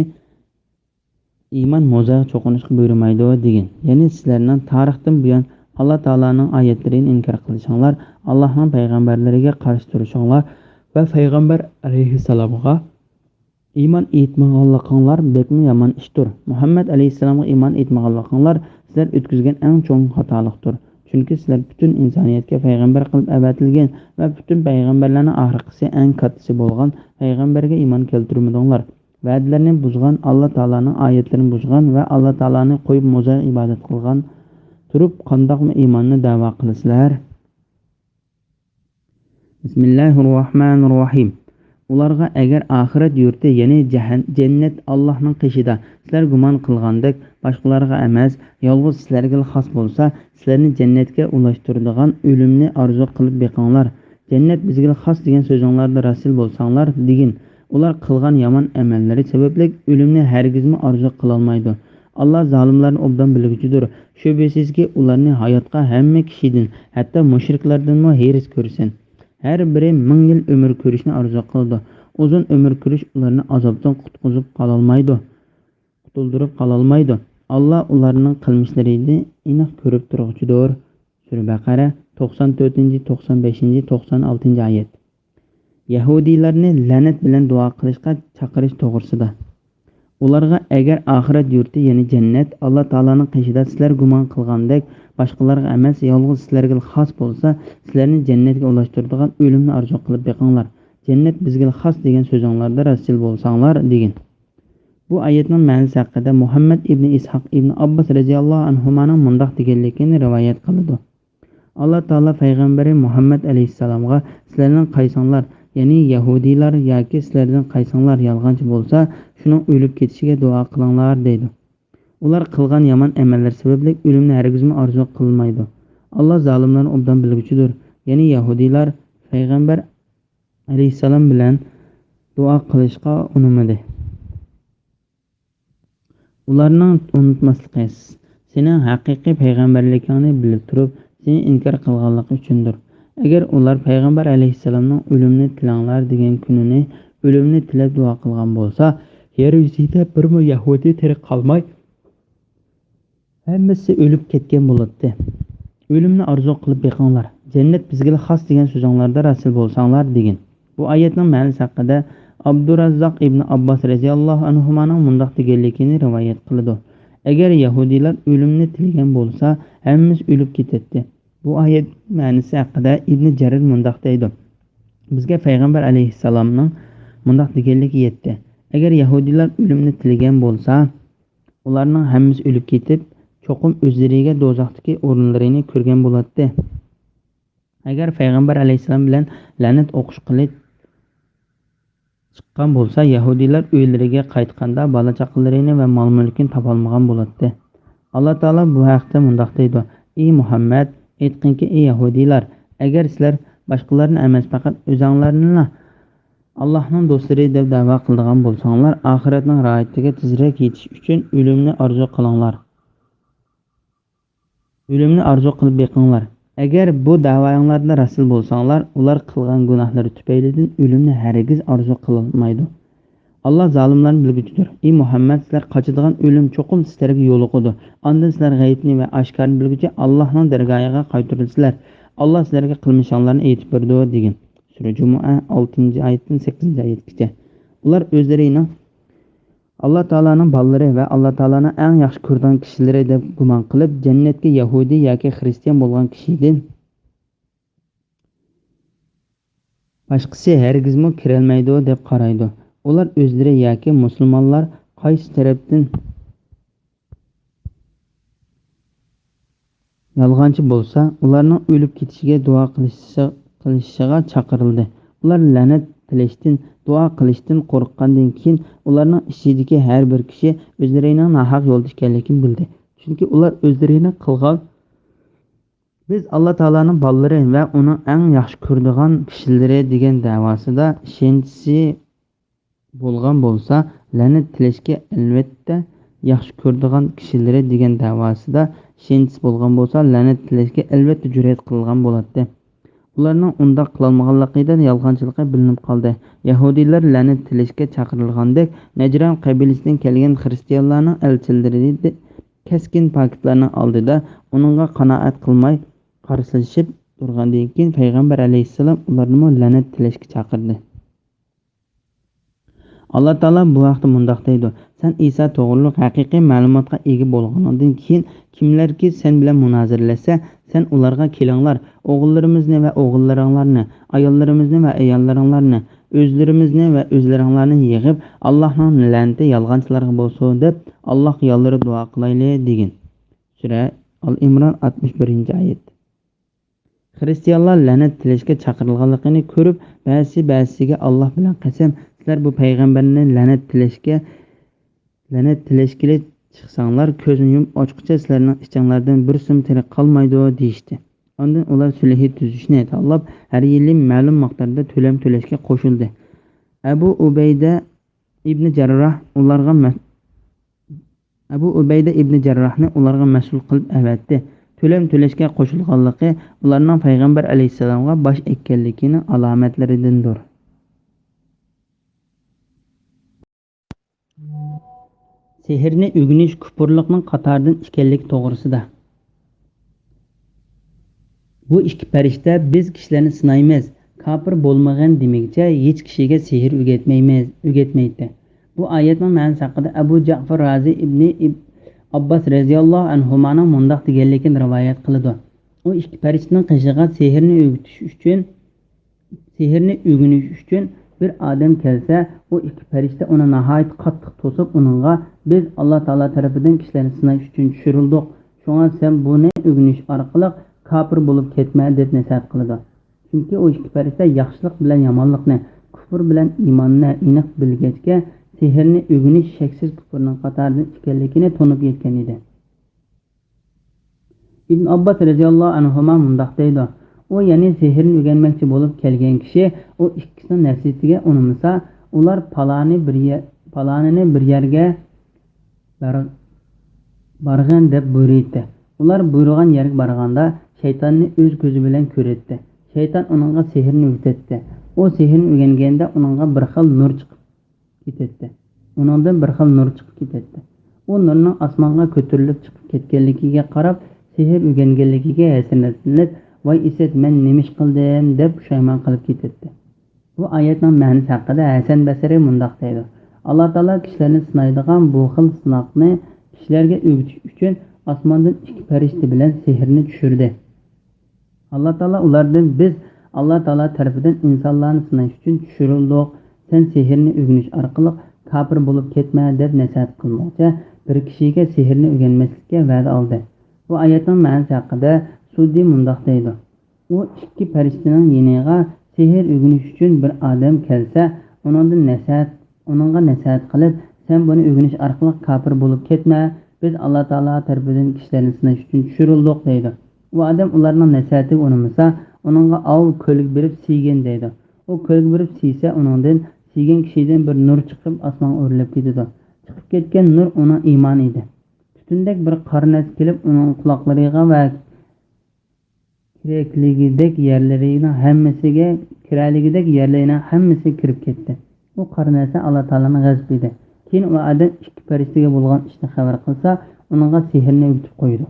ئىمان موزايىق چوقۇنۇشقا بۇيرۇمايدۇ دېگىن. يەنى سىلەرنىڭ تارىختىن بۇيان ئاللا تائالانىڭ ئايەتلىرىنى ئىنكار قىلىشىڭلار، ئاللانىڭ پەيغەمبەرلىرىگە قارشى تۇرۇشۇڭلار ۋە پەيغەمبەر ئەلەيھىسسالامغا ئىمان ئېيتمىغانلىقىڭلار بەكمۇ يامان ئىشتۇر. مۇھەممەد ئەلەيھىسسالامغا ئىمان ئېيتمىغانلىقىڭلار سىلەر ئۆتكۈزگەن ئەڭ چوڭ خاتالىقتۇر. چۈنكى سىلەر پۈتۈن ئىنسانىيەتكە پەيغەمبەر قىلىپ ئەۋەتىلگەن ۋە پۈتۈن پەيغەمبەرلەرنىڭ ئاخىرقىسى ئەڭ كاتتىسى بولغان پەيغەمبەرگە ئىمان كەلتۈرمىدىڭلار. ۋەدىلەرنى بۇزغان، ئاللا تائالانىڭ ئايەتلىرىنى بۇزغان ۋە ئاللا تائالانى قويۇپ موزايىق ئىبادەت قىلغان تۇرۇپ قانداقمۇ ئىماننى دەۋا قىلىسىلەر؟ بىسمىللاھىررەھمانىررەھىم. ئۇلارغا ئەگەر ئاخىرەت يۇرتى، يەنى جەھەن-، جەننەت ئاللاھنىڭ قېشىدا، سىلەر گۇمان قىلغاندەك باشقىلارغا ئەمەس، يالغۇز سىلەرگىلا خاس بولسا، سىلەرنى جەننەتكە ئۇلاشتۇرىدىغان ئۆلۈمنى ئارزۇ قىلىپ بېقىڭلار. جەننەت بىزگىلا خاس دېگەن سۆزۈڭلاردا راستچىل بولساڭلار، دېگىن. ئۇلار قىلغان يامان ئەمەللىرى سەۋەبلىك ئۆلۈمنى ھەرگىزمۇ ئارزۇ قىلالمايدۇ. ئاللا زالىملارنى ئوبدان بىلگۈچىدۇر. شۈبھىسىزكى، ئۇلارنى ھاياتقا ھەممە كىشىدىن، ھەتتا مۇشرىكلاردىنمۇ ھېرىس كۆرسۇن. ھەر بىرى مىڭ يىل ئۆمۈر كۆرۈشنى ئارزۇ قىلىدۇ. ئۇزۇن ئۆمۈر كۆرۈش ئۇلارنى ئازابتىن قۇتقۇزۇپ قالالمايدۇ، قۇتۇلدۇرۇپ قالالمايدۇ. ئاللا ئۇلارنىڭ قىلمىشلىرىنى ئېنىق كۆرۈپ تۇرغۇچىدۇر. سۈرە بەقەرە، توقسان تۆتىنچى، توقسان بەشىنچى، توقسان ئالتىنچى ئايەت. يەھۇدىيلارنى لەنەت بىلەن دۇئا قىلىشقا چاقىرىش توغرىسىدا. ئۇلارغا ئەگەر ئاخىرەت يۇرتى، يەنى جەننەت، ئاللا تائالانىڭ قېشىدا سىلەر گۇمان قىلغاندەك باشقىلارغا ئەمەس، يالغۇز سىلەرگىلا خاس بولسا، سىلەرنى جەننەتكە ئۇلاشتۇرىدىغان ئۆلۈمنى ئارزۇ قىلىپ بېقىڭلار. جەننەت بىزگىلا خاس دېگەن سۆزۈڭلاردا راستچىل بولساڭلار، دېگىن. بۇ ئايەتنىڭ مەنىسى ھەققىدە مۇھەممەد ئىبنى ئىسھاق ئىبنى ئابباس رەزىياللاھۇ ئەنھۇمانىڭ مۇنداق دېگەنلىكىنى رىۋايەت قىلىدۇ. ئاللا تائالا پەيغەمبىرى مۇھەممەد ئەلەيھىسسالامغا، سىلەرنىڭ قايسىڭلار، يەنى يەھۇدىيلار ياكى سىلەردىن قايسىڭلار يالغانچى بولسا، شۇنىڭ ئۆلۈپ كېتىشىگە دۇئا قىلىڭلار، دەيدۇ. ئۇلار قىلغان يامان ئەمەللىرى سەۋەبلىك ئۆلۈمنى ھەرگىزمۇ ئارزۇ قىلمايدۇ. ئاللا زالىملارنى ئوبدان بىلگۈچىدۇر. يەنى يەھۇدىيلار پەيغەمبەر ئەلەيھىسسالام بىلەن دۇئا قىلىشقا ئۇنىمىدى. ئۇلارنىڭ ئۇنتۇماسلىقى، سېنىڭ ھەقىقىي پەيغەمبەرلىكىڭنى بىلىپ تۇرۇپ، سېنى ئىنكار قىلغانلىقى ئۈچۈندۇر. ئەگەر ئۇلار پەيغەمبەر ئەلەيھىسسالامنىڭ ئۆلۈمنى تىلەڭلار دېگەن كۈنىنى ئۆلۈمنى تىلەپ دۇئا قىلغان بولسا، يەر يۈزىدە بىرمۇ يەھۇدىي تىرىك قالماي، ھەممىسى ئۆلۈپ كەتكەن بولاتتى. ئۆلۈمنى ئارزۇ قىلىپ بېقىڭلار. جەننەت بىزگىلا خاس دېگەن سۆزۈڭلاردا راستچىل بولساڭلار، دېگىن. بۇ ئايەتنىڭ مەنىسى ھەققىدە ئابدۇراززاق ئىبنى ئابباس رەزىياللاھۇ ئەنھۇمانىڭ مۇنداق دېگەنلىكىنى رىۋايەت قىلىدۇ: ئەگەر يەھۇدىيلار ئۆلۈمنى تىلىگەن بولسا، ھەممىمىز ئۆلۈپ كېتەتتى. بۇ ئايەت مەنىسى ھەققىدە ئىبنى جەرىر مۇنداق دەيدۇ: بىزگە پەيغەمبەر ئەلەيھىسسالامنىڭ مۇنداق دېگەنلىكى يەتتى: ئەگەر يەھۇدىيلار ئۆلۈمنى تىلىگەن بولسا، ئۇلارنىڭ ھەممىسى ئۆلۈپ كېتىپ، چوقۇم ئۆزلىرىگە دوزاختىكى ئورۇنلىرىنى كۆرگەن بولاتتى. ئەگەر پەيغەمبەر ئەلەيھىسسالام بىلەن لەنەت ئوقۇش قىلىچ چىققان بولسا، يەھۇدىيلار ئۆيلىرىگە قايتقاندا بالا-چاقىلىرىنى ۋە مال-مۈلكىنى تاپالمىغان بولاتتى. ئاللا تائالا بۇ ھەقتە مۇنداق دەيدۇ: ئى مۇھەممەد، ئېيتقىنكى، ئى يەھۇدىيلار، ئەگەر سىلەر باشقىلارنى ئەمەس، پەقەت ئۆزەڭلارنىلا ئاللاھنىڭ دوستلىرى دەپ دەۋا قىلىدىغان بولساڭلار، ئاخىرەتنىڭ راھەتلىكىگە تېزرەك يېتىش ئۈچۈن ئۆلۈمنى ئارزۇ قىلىڭلار. ئۆلۈمنى ئارزۇ قىلىپ بېقىڭلار. ئەگەر بۇ دەۋايىڭلاردا راستچىل بولساڭلار، ئۇلار قىلغان گۇناھلىرى تۈپەيلىدىن ئۆلۈمنى ھەرگىز ئارزۇ قىلالمايدۇ. ئاللا زالىملارنى بىلگۈچىدۇر. ئى مۇھەممەد، سىلەر قاچىدىغان ئۆلۈم چوقۇم سىلەرگە يولۇقىدۇ. ئاندىن سىلەر غەيىبنى ۋە ئاشكارىنى بىلگۈچى ئاللاھنىڭ دەرگاھىغا قايتۇرۇلىسىلەر. ئاللا سىلەرگە قىلمىشىڭلارنى ئېيتىپ بېرىدۇ، دېگىن. سۈرە جۇمۇئە، ئالتىنچى ئايەتتىن سەككىزىنچى ئايەتكىچە. ئۇلار ئۆزلىرىنىڭ ئاللا تائالانىڭ بالىلىرى ۋە ئاللا تائالانىڭ ئەڭ ياخشى كۆرىدىغان كىشىلىرى دەپ گۇمان قىلىپ، جەننەتكە يەھۇدىي ياكى خىرىستىيان بولغان كىشىدىن باشقىسى ھەرگىزمۇ كىرەلمەيدۇ دەپ قارايدۇ. ئۇلار ئۆزلىرى ياكى مۇسۇلمانلار قايسى تەرەپتىن يالغانچى بولسا، ئۇلارنىڭ ئۆلۈپ كېتىشىگە دۇئا قىلىشىغا چاقىرىلدى. ئۇلار لەنەت تىلەشتىن، دۇئا قىلىشتىن قورققاندىن كېيىن، ئۇلارنىڭ ئىچىدىكى ھەر بىر كىشى ئۆزلىرىنىڭ ناھەق يولدا ئىكەنلىكىنى بىلدى. چۈنكى ئۇلار ئۆزلىرىنى قىلغان، بىز ئاللا تائالانىڭ بالىلىرى ۋە ئۇنىڭ ئەڭ ياخشى كۆرىدىغان كىشىلىرى دېگەن دەۋاسىدا ئىشەنچىسى بولغان بولسا، لەنەت تىلەشكە ئەلۋەتتە ياخشى كۆرىدىغان كىشىلىرى دېگەن دەۋاسىدا ئىشەنچىسى بولغان بولسا، لەنەت تىلەشكە ئەلۋەتتە جۈرئەت قىلغان بولاتتى. ئۇلارنىڭ ئۇنداق قىلالمىغانلىقىدىن يالغانچىلىقى بىلىنىپ قالدى. يەھۇدىيلار لەنەت تىلەشكە چاقىرىلغاندەك، نەجران قەبىلىسىدىن كەلگەن خىرىستىيانلارنىڭ ئەلچىلىرى كەسكىن پاكىتلارنىڭ ئالدىدا ئۇنىڭغا قانائەت قىلماي قارشىلىشىپ تۇرغاندىن كېيىن، پەيغەمبەر ئەلەيھىسسالام ئۇلارنىمۇ لەنەت تىلەشكە چاقىردى. ئاللا تائالا بۇ ھەقتە مۇنداق دەيدۇ: سەن ئىسا توغرۇلۇق ھەقىقىي مەلۇماتقا ئىگە بولغىنىڭدىن كېيىن، كىملەركى سەن بىلەن مۇنازىرىلەشسە، سەن ئۇلارغا، كېلىڭلار، ئوغۇللىرىمىزنى ۋە ئوغۇللىرىڭلارنى، ئاياللىرىمىزنى ۋە ئاياللىرىڭلارنى، ئۆزلىرىمىزنى ۋە ئۆزلىرىڭلارنى يىغىپ، ئاللاھنىڭ لەنىتى يالغانچىلارغا بولسۇن دەپ، ئاللاھقا يالۋۇرۇپ دۇئا قىلايلى، دېگىن. سۈرە ئال ئىمران، ئاتمىش بىرىنچى ئايەت. خىرىستىيانلار لەنەت تىلەشكە چاقىرىلغانلىقىنى كۆرۈپ، بەزىسى بەزىسىگە، ئاللا بىلەن قەسەم، سىلەر بۇ پەيغەمبەرنى لەنەت تىلەشكە، لەنەت تىلەشكىلى چىقساڭلار، كۆزنى يۇمۇپ ئاچقۇچە سىلەرنىڭ ئىچىڭلاردىن بىرسىمۇ تىرىك قالمايدۇ، دېيىشتى. ئاندىن ئۇلار سۈلھى تۈزۈشنى تاللاپ، ھەر يىلى مەلۇم مىقداردا تۆلەم تۆلەشكە قوشۇلدى. ئەبۇ ئۇبەيدە ئىبنى جەرراھ ئۇلارغا مە-، ئەبۇ ئۇبەيدە ئىبنى جەرراھنى ئۇلارغا مەسئۇل قىلىپ ئەۋەتتى. تۆلەم تۆلەشكە قوشۇلغانلىقى ئۇلارنىڭ پەيغەمبەر ئەلەيھىسسالامغا باش ئەگكەنلىكىنىڭ ئالامەتلىرىدىندۇر. سېھىرنى ئۆگىنىش كۇپۇرلۇقنىڭ قاتارىدىن ئىكەنلىكى توغرىسىدا. بۇ ئىككى پەرىشتە: «بىز كىشىلەرنى سىنايمىز، كاپىر بولمىغىن دېمىگۈچە ھېچ كىشىگە سېھىر ئۆگەتمەيمىز»، ئۆگەتمەيتتى. بۇ ئايەتنىڭ مەنىسى ھەققىدە ئەبۇ جەئفەر رازى ئىبنى ئىب-، ئابباس رەزىياللاھۇ ئەنھۇمانىڭ مۇنداق دېگەنلىكىنى رىۋايەت قىلىدۇ: ئۇ ئىككى پەرىشتىنىڭ قېشىغا سېھىرنى ئۆگىتىش ئۈچۈن، سېھىرنى ئۆگىنىش ئۈچۈن بىر ئادەم كەلسە، ئۇ ئىككى پەرىشتە ئۇنى ناھايىتى قاتتىق توسۇپ، ئۇنىڭغا: «بىز ئاللا تائالا تەرىپىدىن كىشىلەرنى سىناش ئۈچۈن چۈشۈرۈلدۇق، شۇڭا سەن بۇنى ئۆگىنىش ئارقىلىق كاپىر بولۇپ كەتمە» دەپ نەسىھەت قىلىدۇ. چۈنكى ئۇ ئىككى پەرىشتە ياخشىلىق بىلەن يامانلىقنى، كۇفر بىلەن ئىماننى ئېنىق بىلگەچكە، سېھىرنى ئۆگىنىش شەكسىز كۇفرنىڭ قاتارىدىن ئىكەنلىكىنى تونۇپ يەتكەن ئىدى. ئىبن ئابباس رەزىياللاھۇ ئەنھۇما مۇنداق دەيدۇ: ئۇ، يەنى سېھىرنى ئۆگەنمەكچى بولۇپ كەلگەن كىشى ئۇ ئىككىسىنىڭ نەسىھىتىگە ئۇنىمىسا، ئۇلار پالانى بىر يە-، پالانىنى بىر يەرگە بار-، بارغىن دەپ بۇيرۇيتتى. ئۇلار بۇيرۇغان يەرگە بارغاندا، شەيتاننى ئۆز كۆزى بىلەن كۆرەتتى. شەيتان ئۇنىڭغا سېھىرنى ئۆگىتەتتى. ئۇ سېھىرنى ئۆگەنگەندە، ئۇنىڭغا بىر خىل نۇر چىقىپ كېتەتتى. ئۇنىڭدىن بىر خىل نۇر چىقىپ كېتەتتى. ئۇ نۇرنىڭ ئاسمانغا كۆتۈرۈلۈپ چىقىپ كەتكەنلىكىگە قاراپ، سېھىر ئۆگەنگەنلىكىگە ھەسرەتلىنىپ، «ۋاي ئىسىت، مەن نېمە ئىش قىلدىم؟» دەپ پۇشايمان قىلىپ كېتەتتى. بۇ ئايەتنىڭ مەنىسى ھەققىدە ھەسەن بەسرى مۇنداق دەيدۇ: ئاللا تائالا كىشىلەرنى سىنايدىغان بۇ خىل سىناقنى كىشىلەرگە ئۆگىتىش ئۈچۈن ئاسماندىن ئىككى پەرىشتە بىلەن سېھىرنى چۈشۈردى. ئاللا تائالا ئۇلاردىن: «بىز ئاللا تائالا تەرىپىدىن ئىنسانلارنى سىناش ئۈچۈن چۈشۈرۈلدۇق. سەن سېھىرنى ئۆگىنىش ئارقىلىق كاپىر بولۇپ كەتمە» دەپ نەسىھەت قىلمىغۇچە، بىر كىشىگە سېھىرنى ئۆگەنمەسلىككە ۋەدە ئالدى. بۇ ئايەتنىڭ مەنىسى ھەققىدە سۇددى مۇنداق دەيدۇ: ئۇ ئىككى پەرىشتىنىڭ يېنىغا سېھىر ئۆگىنىش ئۈچۈن بىر ئادەم كەلسە، ئۇنىڭدىن نەسىھەت، ئۇنىڭغا نەسىھەت قىلىپ، «سەن بۇنى ئۆگىنىش ئارقىلىق كاپىر بولۇپ كەتمە، بىز ئاللا تائالا تەرىپىدىن كىشىلەرنى سىناش ئۈچۈن چۈشۈرۈلدۇق» دەيدۇ. ئۇ ئادەم ئۇلارنىڭ نەسىھەتىگە ئۇنىمىسا، ئۇنىڭغا «ئاۋۇ كۆلگە بېرىپ سىيگىن» دەيدۇ. ئۇ كۆلگە بېرىپ سىيسە، ئۇنىڭدىن، سىيگەن كىشىدىن بىر نۇر چىقىپ ئاسمانغا ئۆرلەپ كېتىدۇ. چىقىپ كەتكەن نۇر ئۇنىڭ ئىمانى ئىدى. تۈتۈندەك بىر قارا نەرسە كېلىپ ئۇنىڭ قۇلاقلىرىغا ۋە كىرەكلىگۈدەك يەرلىرىنىڭ ھەممىسىگە، كىرەلىگۈدەك يەرلىرىنىڭ ھەممىسىگە كىرىپ كەتتى. ئۇ قارا نەرسە ئاللا تائالانىڭ غەزىپى ئىدى. كېيىن ئۇ ئادەم ئىككى پەرىشتىگە بولغان ئىشنى خەۋەر قىلسا، ئۇنىڭغا سېھىرنى ئۆگىتىپ قويىدۇ.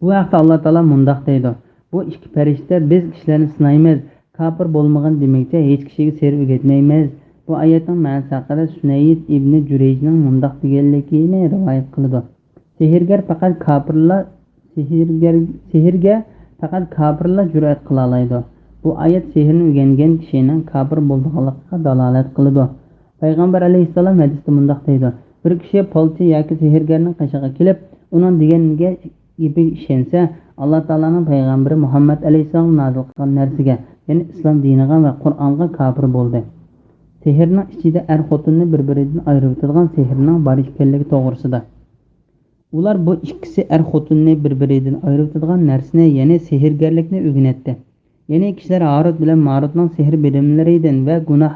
بۇ ھەقتە ئاللا تائالا مۇنداق دەيدۇ: بۇ ئىككى پەرىشتە، «بىز كىشىلەرنى سىنايمىز، كاپىر بولمىغىن دېمىگۈچە ھېچ كىشىگە سېھىر ئۆگەتمەيمىز.» بۇ ئايەتنىڭ مەنىسى ھەققىدە سۈنەيد ئىبنى جۇرەيجنىڭ مۇنداق دېگەنلىكىنى رىۋايەت قىلىدۇ: سېھىرگەر پەقەت كاپىرلا، سېھىرگەر، سېھىرگە پەقەت كاپىرلا جۈرئەت قىلالايدۇ. بۇ ئايەت سېھىرنى ئۆگەنگەن كىشىنىڭ كاپىر بولىدىغانلىقىغا دالالەت قىلىدۇ. پەيغەمبەر ئەلەيھىسسالام ھەدىستە مۇنداق دەيدۇ: بىر كىشى پالچى ياكى سېھىرگەرنىڭ قېشىغا كېلىپ، ئۇنىڭ دېگەنگە، گېپىگە ئىشەنسە، ئاللا تائالانىڭ پەيغەمبىرى مۇھەممەد ئەلەيھىسسالامغا نازىل قىلغان نەرسىگە، يەنى ئىسلام دىنىغا ۋە قۇرئانغا كاپىر بولدى. سېھىرنىڭ ئىچىدە ئەر-خوتۇننى بىر-بىرىدىن ئايرىۋېتىدىغان سېھىرنىڭ بار ئىكەنلىكى توغرىسىدا. ئۇلار بۇ ئىككىسى ئەر-خوتۇننى بىر-بىرىدىن ئايرىۋېتىدىغان نەرسىنى، يەنى سېھىرگەرلىكنى ئۆگىنەتتى. يەنى كىشىلەر ھاروت بىلەن ماروتنىڭ سېھىر بىلىملىرىدىن ۋە گۇناھ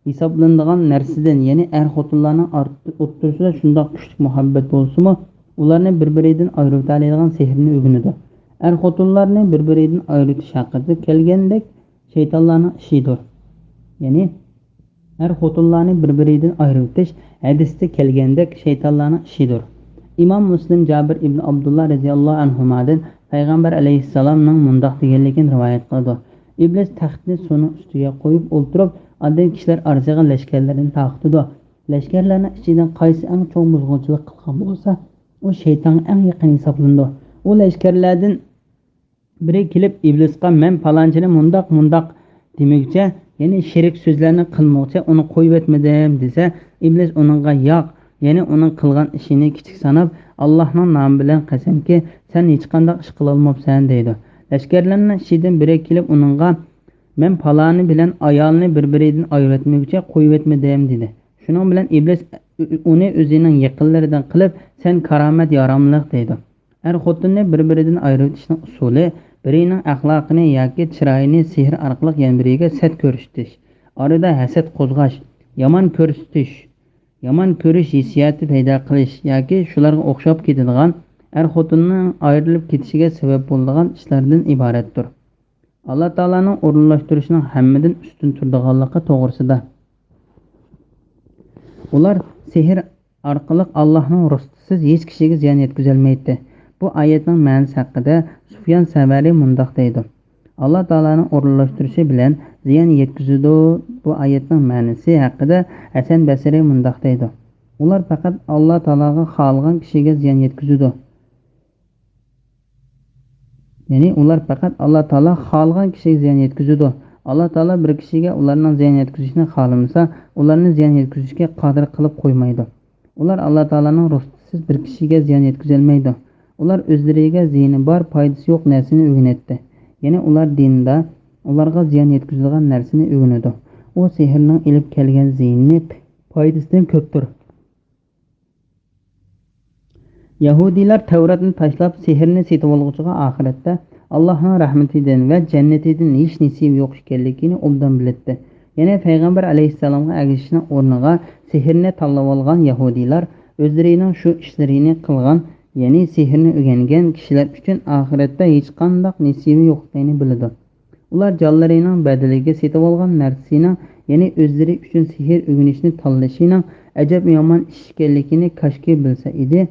ھېسابلىنىدىغان نەرسىدىن، يەنى ئەر-خوتۇنلارنىڭ ئارت-، ئوتتۇرىسىدا شۇنداق كۈچلۈك مۇھەببەت بولسىمۇ، ئۇلارنى بىر-بىرىدىن ئايرىۋېتەلەيدىغان سېھىرنى ئۆگىنىدۇ. ئەر-خوتۇنلارنى بىر-بىرىدىن ئايرىتىش ھەققىدە كەلگەندەك شەيتانلارنىڭ ئىشىدۇر. يەنى، ئەر-خوتۇنلارنى بىر-بىرىدىن ئايرىۋېتىش ھەدىستە كەلگەندەك شەيتانلارنىڭ ئىشىدۇر. ئىمام مۇسلىم جابىر ئىبن ئابدۇللا رەزىياللاھۇ ئەنھۇمادىن پەيغەمبەر ئەلەيھىسسالامنىڭ مۇنداق دېگەنلىكىنى رىۋايەت قىلىدۇ: «ئىبلىس تەختنى سۇنىڭ ئۈستىگە قويۇپ ئولتۇرۇپ، ئاندىن كىشىلەر ئارىسىغا لەشكەرلىرىنى تارقىتىدۇ. لەشكەرلەرنىڭ ئىچىدىن قايسى ئەڭ چوڭ بۇزغۇنچىلىق قىلغان بولسا، ئۇ شەيتانغا ئەڭ يېقىن ھېسابلىنىدۇ. ئۇ لەشكەرلەردىن بىرى كېلىپ ئىبلىسقا، مەن پالانچىنى مۇنداق، مۇنداق دېمىگۈچە، يەنى شېرىك سۆزلەرنى قىلمىغۇچە ئۇنى قويۇۋەتمىدىم دېسە، ئىبلىس ئۇنىڭغا ياق، يەنى ئۇنىڭ قىلغان ئىشىنى كىچىك ساناپ، ئاللاھنىڭ نامى بىلەن قەسەمكى، سەن ھېچقانداق ئىش قىلالماپسەن دەيدۇ. لەشكەرلەرنىڭ ئىچىدىن بىرى كېلىپ ئۇنىڭغا، مەن پالانى بىلەن ئايالنى بىر-بىرىدىن ئايرىۋەتمىگۈچە قويۇۋەتمىدىم دېدى. شۇنىڭ بىلەن ئىبلىس ئۇنى ئۆزىنىڭ يېقىنلىرىدىن قىلىپ، سەن كارامەت ياراملىق دەيدۇ. ئەر-خوتۇننى بىر-بىرىدىن ئايرىۋېتىشنىڭ ئۇسۇلى بىرىنىڭ ئەخلاقىنى ياكى چىرايىنى سېھىر ئارقىلىق يەنە بىرىگە سەت كۆرسىتىش، ئارىدا ھەسەت قوزغاش، يامان كۆرسىتىش، يامان كۆرۈش ھېسسىياتى پەيدا قىلىش ياكى شۇلارغا ئوخشاپ كېتىدىغان ئەر-خوتۇننىڭ ئايرىلىپ كېتىشىگە سەۋەب بولىدىغان ئىشلاردىن ئىبارەتتۇر. ئاللا تائالانىڭ ئورۇنلاشتۇرۇشىنىڭ ھەممىدىن ئۈستۈن تۇرىدىغانلىقى توغرىسىدا. ئۇلار سېھىر ئارقىلىق ئاللاھنىڭ رۇخسىتىسىز ھېچ كىشىگە زىيان يەتكۈزەلمەيتتى. بۇ ئايەتنىڭ مەنىسى ھەققىدە سۇفيان سەۋەرى مۇنداق دەيدۇ: «ئاللا تائالانىڭ ئورۇنلاشتۇرۇشى بىلەن زىيان يەتكۈزىدۇ.» بۇ ئايەتنىڭ مەنىسى ھەققىدە ھەسەن بەسرى مۇنداق دەيدۇ: «ئۇلار پەقەت ئاللا تائالاغا خالىغان كىشىگە زىيان يەتكۈزىدۇ.» يەنى ئۇلار پەقەت ئاللا تائالا خالىغان كىشىگە زىيان يەتكۈزىدۇ. ئاللا تائالا بىر كىشىگە ئۇلارنىڭ زىيان يەتكۈزۈشىنى خالىمىسا، ئۇلارنى زىيان يەتكۈزۈشكە قادىر قىلىپ قويمايدۇ. ئۇلار ئاللا تائالانىڭ رۇخسىتىسىز بىر كىشىگە زىيان يەتكۈزەلمەيدۇ. ئۇلار ئۆزلىرىگە زىيىنى بار، پايدىسى يوق نەرسىنى ئۆگىنەتتى. يەنى ئۇلار دىندا ئۇلارغا زىيان يەتكۈزىدىغان نەرسىنى ئۆگىنىدۇ. ئۇ سېھىرنىڭ ئېلىپ كەلگەن زىيىنى پايدىسىدىن كۆپتۇر. يەھۇدىيلار تەۋراتنى تاشلاپ، سېھىرنى سېتىۋالغۇچىغا ئاخىرەتتە ئاللاھنىڭ رەھمىتىدىن ۋە جەننىتىدىن ھېچ نېسىۋى يوق ئىكەنلىكىنى ئوبدان بىلەتتى. يەنى پەيغەمبەر ئەلەيھىسسالامغا ئەگىشىشنىڭ ئورنىغا سېھىرنى تاللىۋالغان يەھۇدىيلار ئۆزلىرىنىڭ شۇ ئىشلىرىنى قىلغان، يەنى سېھىرنى ئۆگەنگەن كىشىلەر ئۈچۈن ئاخىرەتتە ھېچقانداق نېسىۋى يوقلۇقىنى بىلىدۇ. ئۇلار جانلىرىنىڭ بەدىلىگە سېتىۋالغان نەرسىسىنىڭ، يەنى ئۆزلىرى ئۈچۈن سېھىر ئۆگىنىشنى تاللىشىنىڭ ئەجەب يامان ئىش ئىكەنلىكىنى كاشكى بىلسە ئىدى.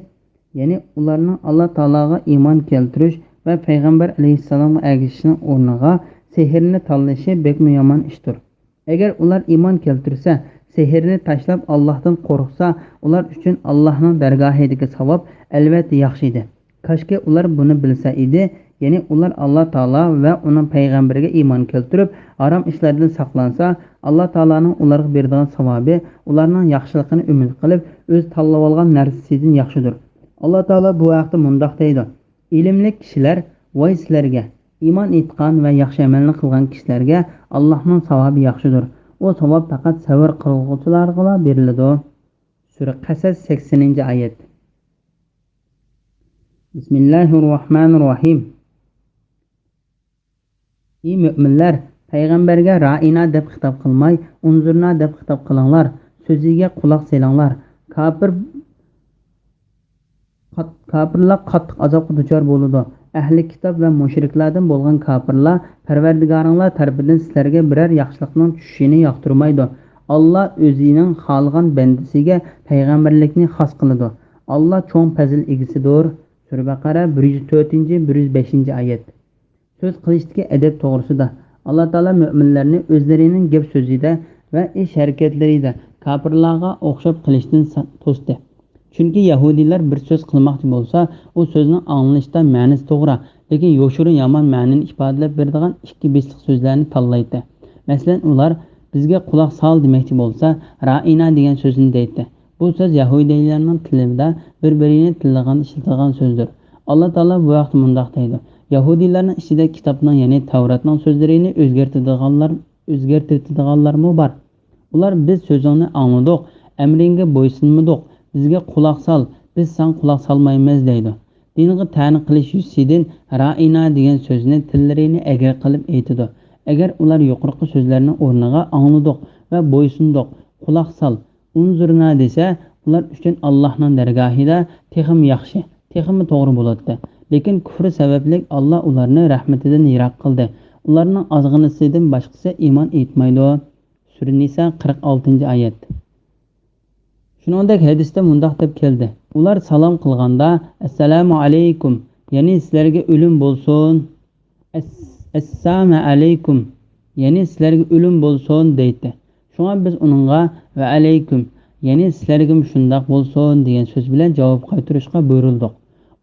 يەنى ئۇلارنىڭ ئاللا تائالاغا ئىمان كەلتۈرۈش ۋە پەيغەمبەر ئەلەيھىسسالامغا ئەگىشىشنىڭ ئورنىغا سېھىرنى تاللىشى بەكمۇ يامان ئىشتۇر. ئەگەر ئۇلار ئىمان كەلتۈرسە، سېھىرنى تاشلاپ ئاللاھتىن قورقسا، ئۇلار ئۈچۈن ئاللاھنىڭ دەرگاھىدىكى ساۋاب ئەلۋەتتە ياخشى ئىدى. كاشكى ئۇلار بۇنى بىلسە ئىدى، يەنى ئۇلار ئاللا تائالا ۋە ئۇنىڭ پەيغەمبىرىگە ئىمان كەلتۈرۈپ، ھارام ئىشلاردىن ساقلانسا، ئاللا تائالانىڭ ئۇلارغا بېرىدىغان ساۋابى ئۇلارنىڭ ياخشىلىقىنى ئۈمىد قىلىپ، ئۆز تاللىۋالغان نەرسىسىدىن ياخشىدۇر. ئاللا تائالا بۇ ھەقتە مۇنداق دەيدۇ: ئىلىملىك كىشىلەر، ۋاي سىلەرگە! ئىمان ئېيتقان ۋە ياخشى ئەمەلنى قىلغان كىشىلەرگە ئاللاھنىڭ ساۋابى ياخشىدۇر. ئۇ ساۋاب پەقەت سەۋر قىلغۇچىلارغىلا بېرىلىدۇ. سۈرە قەسەس، سەكسىنىنچى ئايەت. بىسمىللاھىررەھمانىررەھىم. ئى مۆمىنلەر، پەيغەمبەرگە رائىنا دەپ خىتاب قىلماي، ئۇنزۇرنا دەپ خىتاب قىلىڭلار، سۆزىگە قۇلاق سېلىڭلار. كاپىر، قات-، كاپىرلار قاتتىق ئازابقا دۇچار بولىدۇ. ئەھلى كىتاب ۋە مۇشرىكلاردىن بولغان كاپىرلار پەرۋەردىگارىڭلار تەرىپىدىن سىلەرگە بىرەر ياخشىلىقنىڭ چۈشۈشىنى ياقتۇرمايدۇ. ئاللا ئۆزىنىڭ خالىغان بەندىسىگە پەيغەمبەرلىكنى خاس قىلىدۇ. ئاللا چوڭ پەزىل ئىگىسىدۇر. سۈرە بەقەرە، بىر يۈز تۆتىنچى، بىر يۈز بەشىنچى ئايەت. سۆز قىلىشتىكى ئەدەپ توغرىسىدا. ئاللا تائالا مۆمىنلەرنى ئۆزلىرىنىڭ گەپ سۆزىدە ۋە ئىش ھەرىكەتلىرىدە كاپىرلارغا ئوخشاپ قىلىشتىن سا-، توستى. چۈنكى يەھۇدىيلار بىر سۆز قىلماقچى بولسا، ئۇ سۆزنىڭ ئاڭلىنىشتا مەنىسى توغرا، لېكىن يوشۇرۇن يامان مەنىنى ئىپادىلەپ بېرىدىغان ئىككى بېسىق سۆزلەرنى تاللايتتى. مەسىلەن، ئۇلار بىزگە قۇلاق سال دېمەكچى بولسا، رائىنا دېگەن سۆزنى دەيتتى. بۇ سۆز يەھۇدىيلارنىڭ تىلىدا بىر-بىرىنى تىللىغاندا ئىشلىتىدىغان سۆزدۇر. ئاللا تائالا بۇ ھەقتە مۇنداق دەيدۇ: يەھۇدىيلارنىڭ ئىچىدە كىتابنىڭ، يەنى تەۋراتنىڭ سۆزلىرىنى ئۆزگەرتىدىغانلار، ئۆزگەرتىۋېتىدىغانلارمۇ بار. ئۇلار، بىز سۆزۈڭنى ئاڭلىدۇق، ئەمرىڭگە بويسۇنمىدۇق، بىزگە قۇلاق سال، بىز ساڭا قۇلاق سالمايمىز دەيدۇ. دىنغا تەنە قىلىش يۈزىسىدىن رائىنا دېگەن سۆزنى تىللىرىنى ئەگرى قىلىپ ئېيتىدۇ. ئەگەر ئۇلار يۇقىرىقى سۆزلەرنىڭ ئورنىغا ئاڭلىدۇق ۋە بويسۇندۇق، قۇلاق سال، ئۇنزۇرنا دېسە، ئۇلار ئۈچۈن ئاللاھنىڭ دەرگاھىدا تېخىمۇ ياخشى، تېخىمۇ توغرا بولاتتى. لېكىن كۇفرى سەۋەبلىك ئاللا ئۇلارنى رەھمىتىدىن يىراق قىلدى. ئۇلارنىڭ ئازغىنىسىدىن باشقىسى ئىمان ئېيتمايدۇ. سۈرە نىسا، قىرىق ئالتىنچى ئايەت. شۇنىڭدەك ھەدىستە مۇنداق دەپ كەلدى: ئۇلار سالام قىلغاندا، «ئەسسالامۇ ئەلەيكۇم، يەنى سىلەرگە ئۆلۈم بولسۇن، ئەس-، ئەسسامە ئەلەيكۇم، يەنى سىلەرگە ئۆلۈم بولسۇن» دەيتتى. شۇڭا بىز ئۇنىڭغا «ۋە ئەلەيكۇم، يەنى سىلەرگىمۇ شۇنداق بولسۇن» دېگەن سۆز بىلەن جاۋاب قايتۇرۇشقا بۇيرۇلدۇق.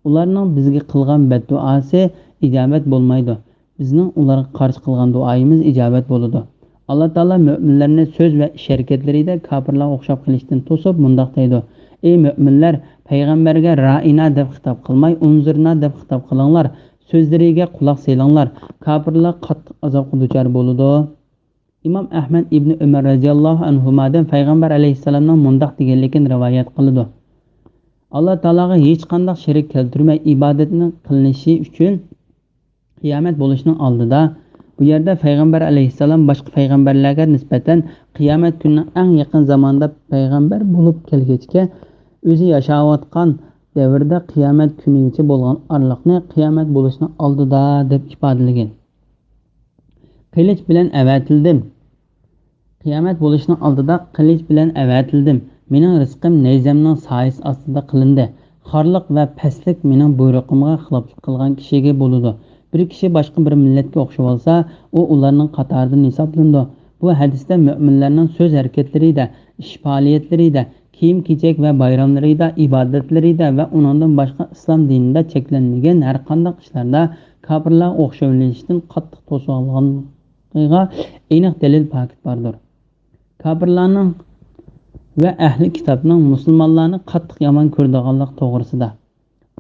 ئۇلارنىڭ بىزگە قىلغان بەددۇئاسى ئىجابەت بولمايدۇ. بىزنىڭ ئۇلارغا قارشى قىلغان دۇئايىمىز ئىجابەت بولىدۇ. ئاللا تائالا مۆمىنلەرنى سۆز ۋە ئىش ھەرىكەتلىرىدە كاپىرلارغا ئوخشاپ قېلىشتىن توسۇپ مۇنداق دەيدۇ: «ئەي مۆمىنلەر، پەيغەمبەرگە رائىنا دەپ خىتاب قىلماي، ئۇنزۇرنا دەپ خىتاب قىلىڭلار، سۆزلىرىگە قۇلاق سېلىڭلار، كاپىرلار قاتتىق ئازابقا دۇچار بولىدۇ.» ئىمام ئەھمەد ئىبنى ئۆمەر رەزىياللاھۇ ئەنھۇمادىن پەيغەمبەر ئەلەيھىسسالامنىڭ مۇنداق دېگەنلىكىنى رىۋايەت قىلىدۇ: «ئاللا تائالاغا ھېچقانداق شېرىك كەلتۈرمەي ئىبادەتنىڭ قىلىنىشى ئۈچۈن قىيامەت بولۇشنىڭ ئالدىدا»، بۇ يەردە پەيغەمبەر ئەلەيھىسسالام باشقا پەيغەمبەرلەرگە نىسبەتەن قىيامەت كۈنىنىڭ ئەڭ يېقىن زاماندا پەيغەمبەر بولۇپ كەلگەچكە، ئۆزى ياشاۋاتقان دەۋردە قىيامەت كۈنىگىچە بولغان ئارىلىقنى قىيامەت بولۇشنىڭ ئالدىدا دەپ ئىپادىلىگەن. قىلىچ بىلەن ئەۋەتىلدىم. قىيامەت بولۇشنىڭ ئالدىدا قىلىچ بىلەن ئەۋەتىلدىم. مېنىڭ رىزقىم نەيزەمنىڭ سايىسى ئاستىدا قىلىندى. خارلىق ۋە پەسلىك مېنىڭ بۇيرۇقۇمغا خىلاپلىق قىلغان كىشىگە بولىدۇ. بىر كىشى باشقا بىر مىللەتكە ئوخشىۋالسا، ئۇ ئۇلارنىڭ قاتارىدىن ھېسابلىنىدۇ. بۇ ھەدىستە مۆمىنلەرنىڭ سۆز ھەرىكەتلىرىدە، ئىش پائالىيەتلىرىدە، كىيىم-كېچەك ۋە بايراملىرىدا، ئىبادەتلىرىدە ۋە ئۇنىڭدىن باشقا ئىسلام دىنىدا چەكلەنمىگەن ھەرقانداق ئىشلاردا كاپىرلارغا ئوخشىۋېلىشتىن قاتتىق توسۇۋالغانلىقىغا ئېنىق دەلىل پاكىت باردۇر. كاپىرلارنىڭ ۋە ئەھلى كىتابنىڭ مۇسۇلمانلارنى قاتتىق يامان كۆرىدىغانلىقى توغرىسىدا.